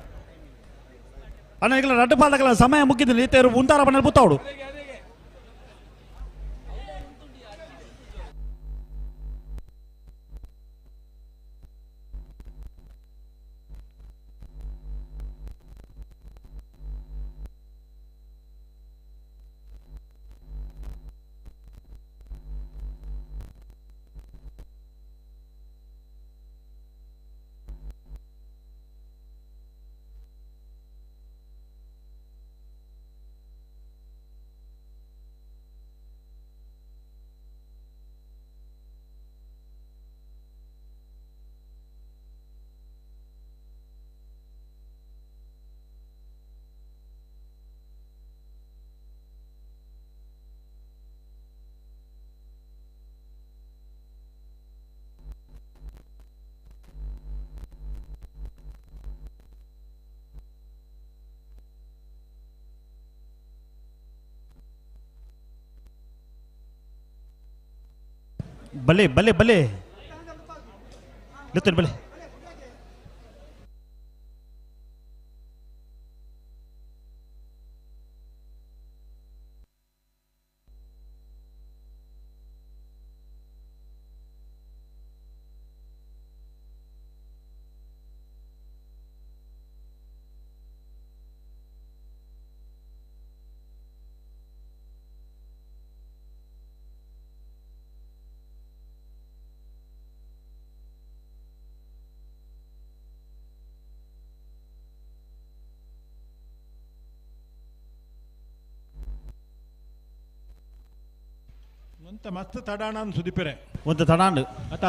ಅಣ್ಣ ಈಗಲ ರಡ್ಡು ಪಾಲ್ದಕಲ ಸಮಯ ಮುಗಿದಿಲ್ಲ ಈತೇರು ಉಂದಾರ ಬಣ್ಣ ಬುತ್ತಾವಡು ಬಲೆ ಬಲೆ ಬಲೆ ಲೆತ್ತನ ಬಲೆ ಒಂತ ಮಸ್ತ್ ತಡಾಣ ಸುದಿಪೆರೆ ಒಂತ ತಡಾಂಡ್ ಅತ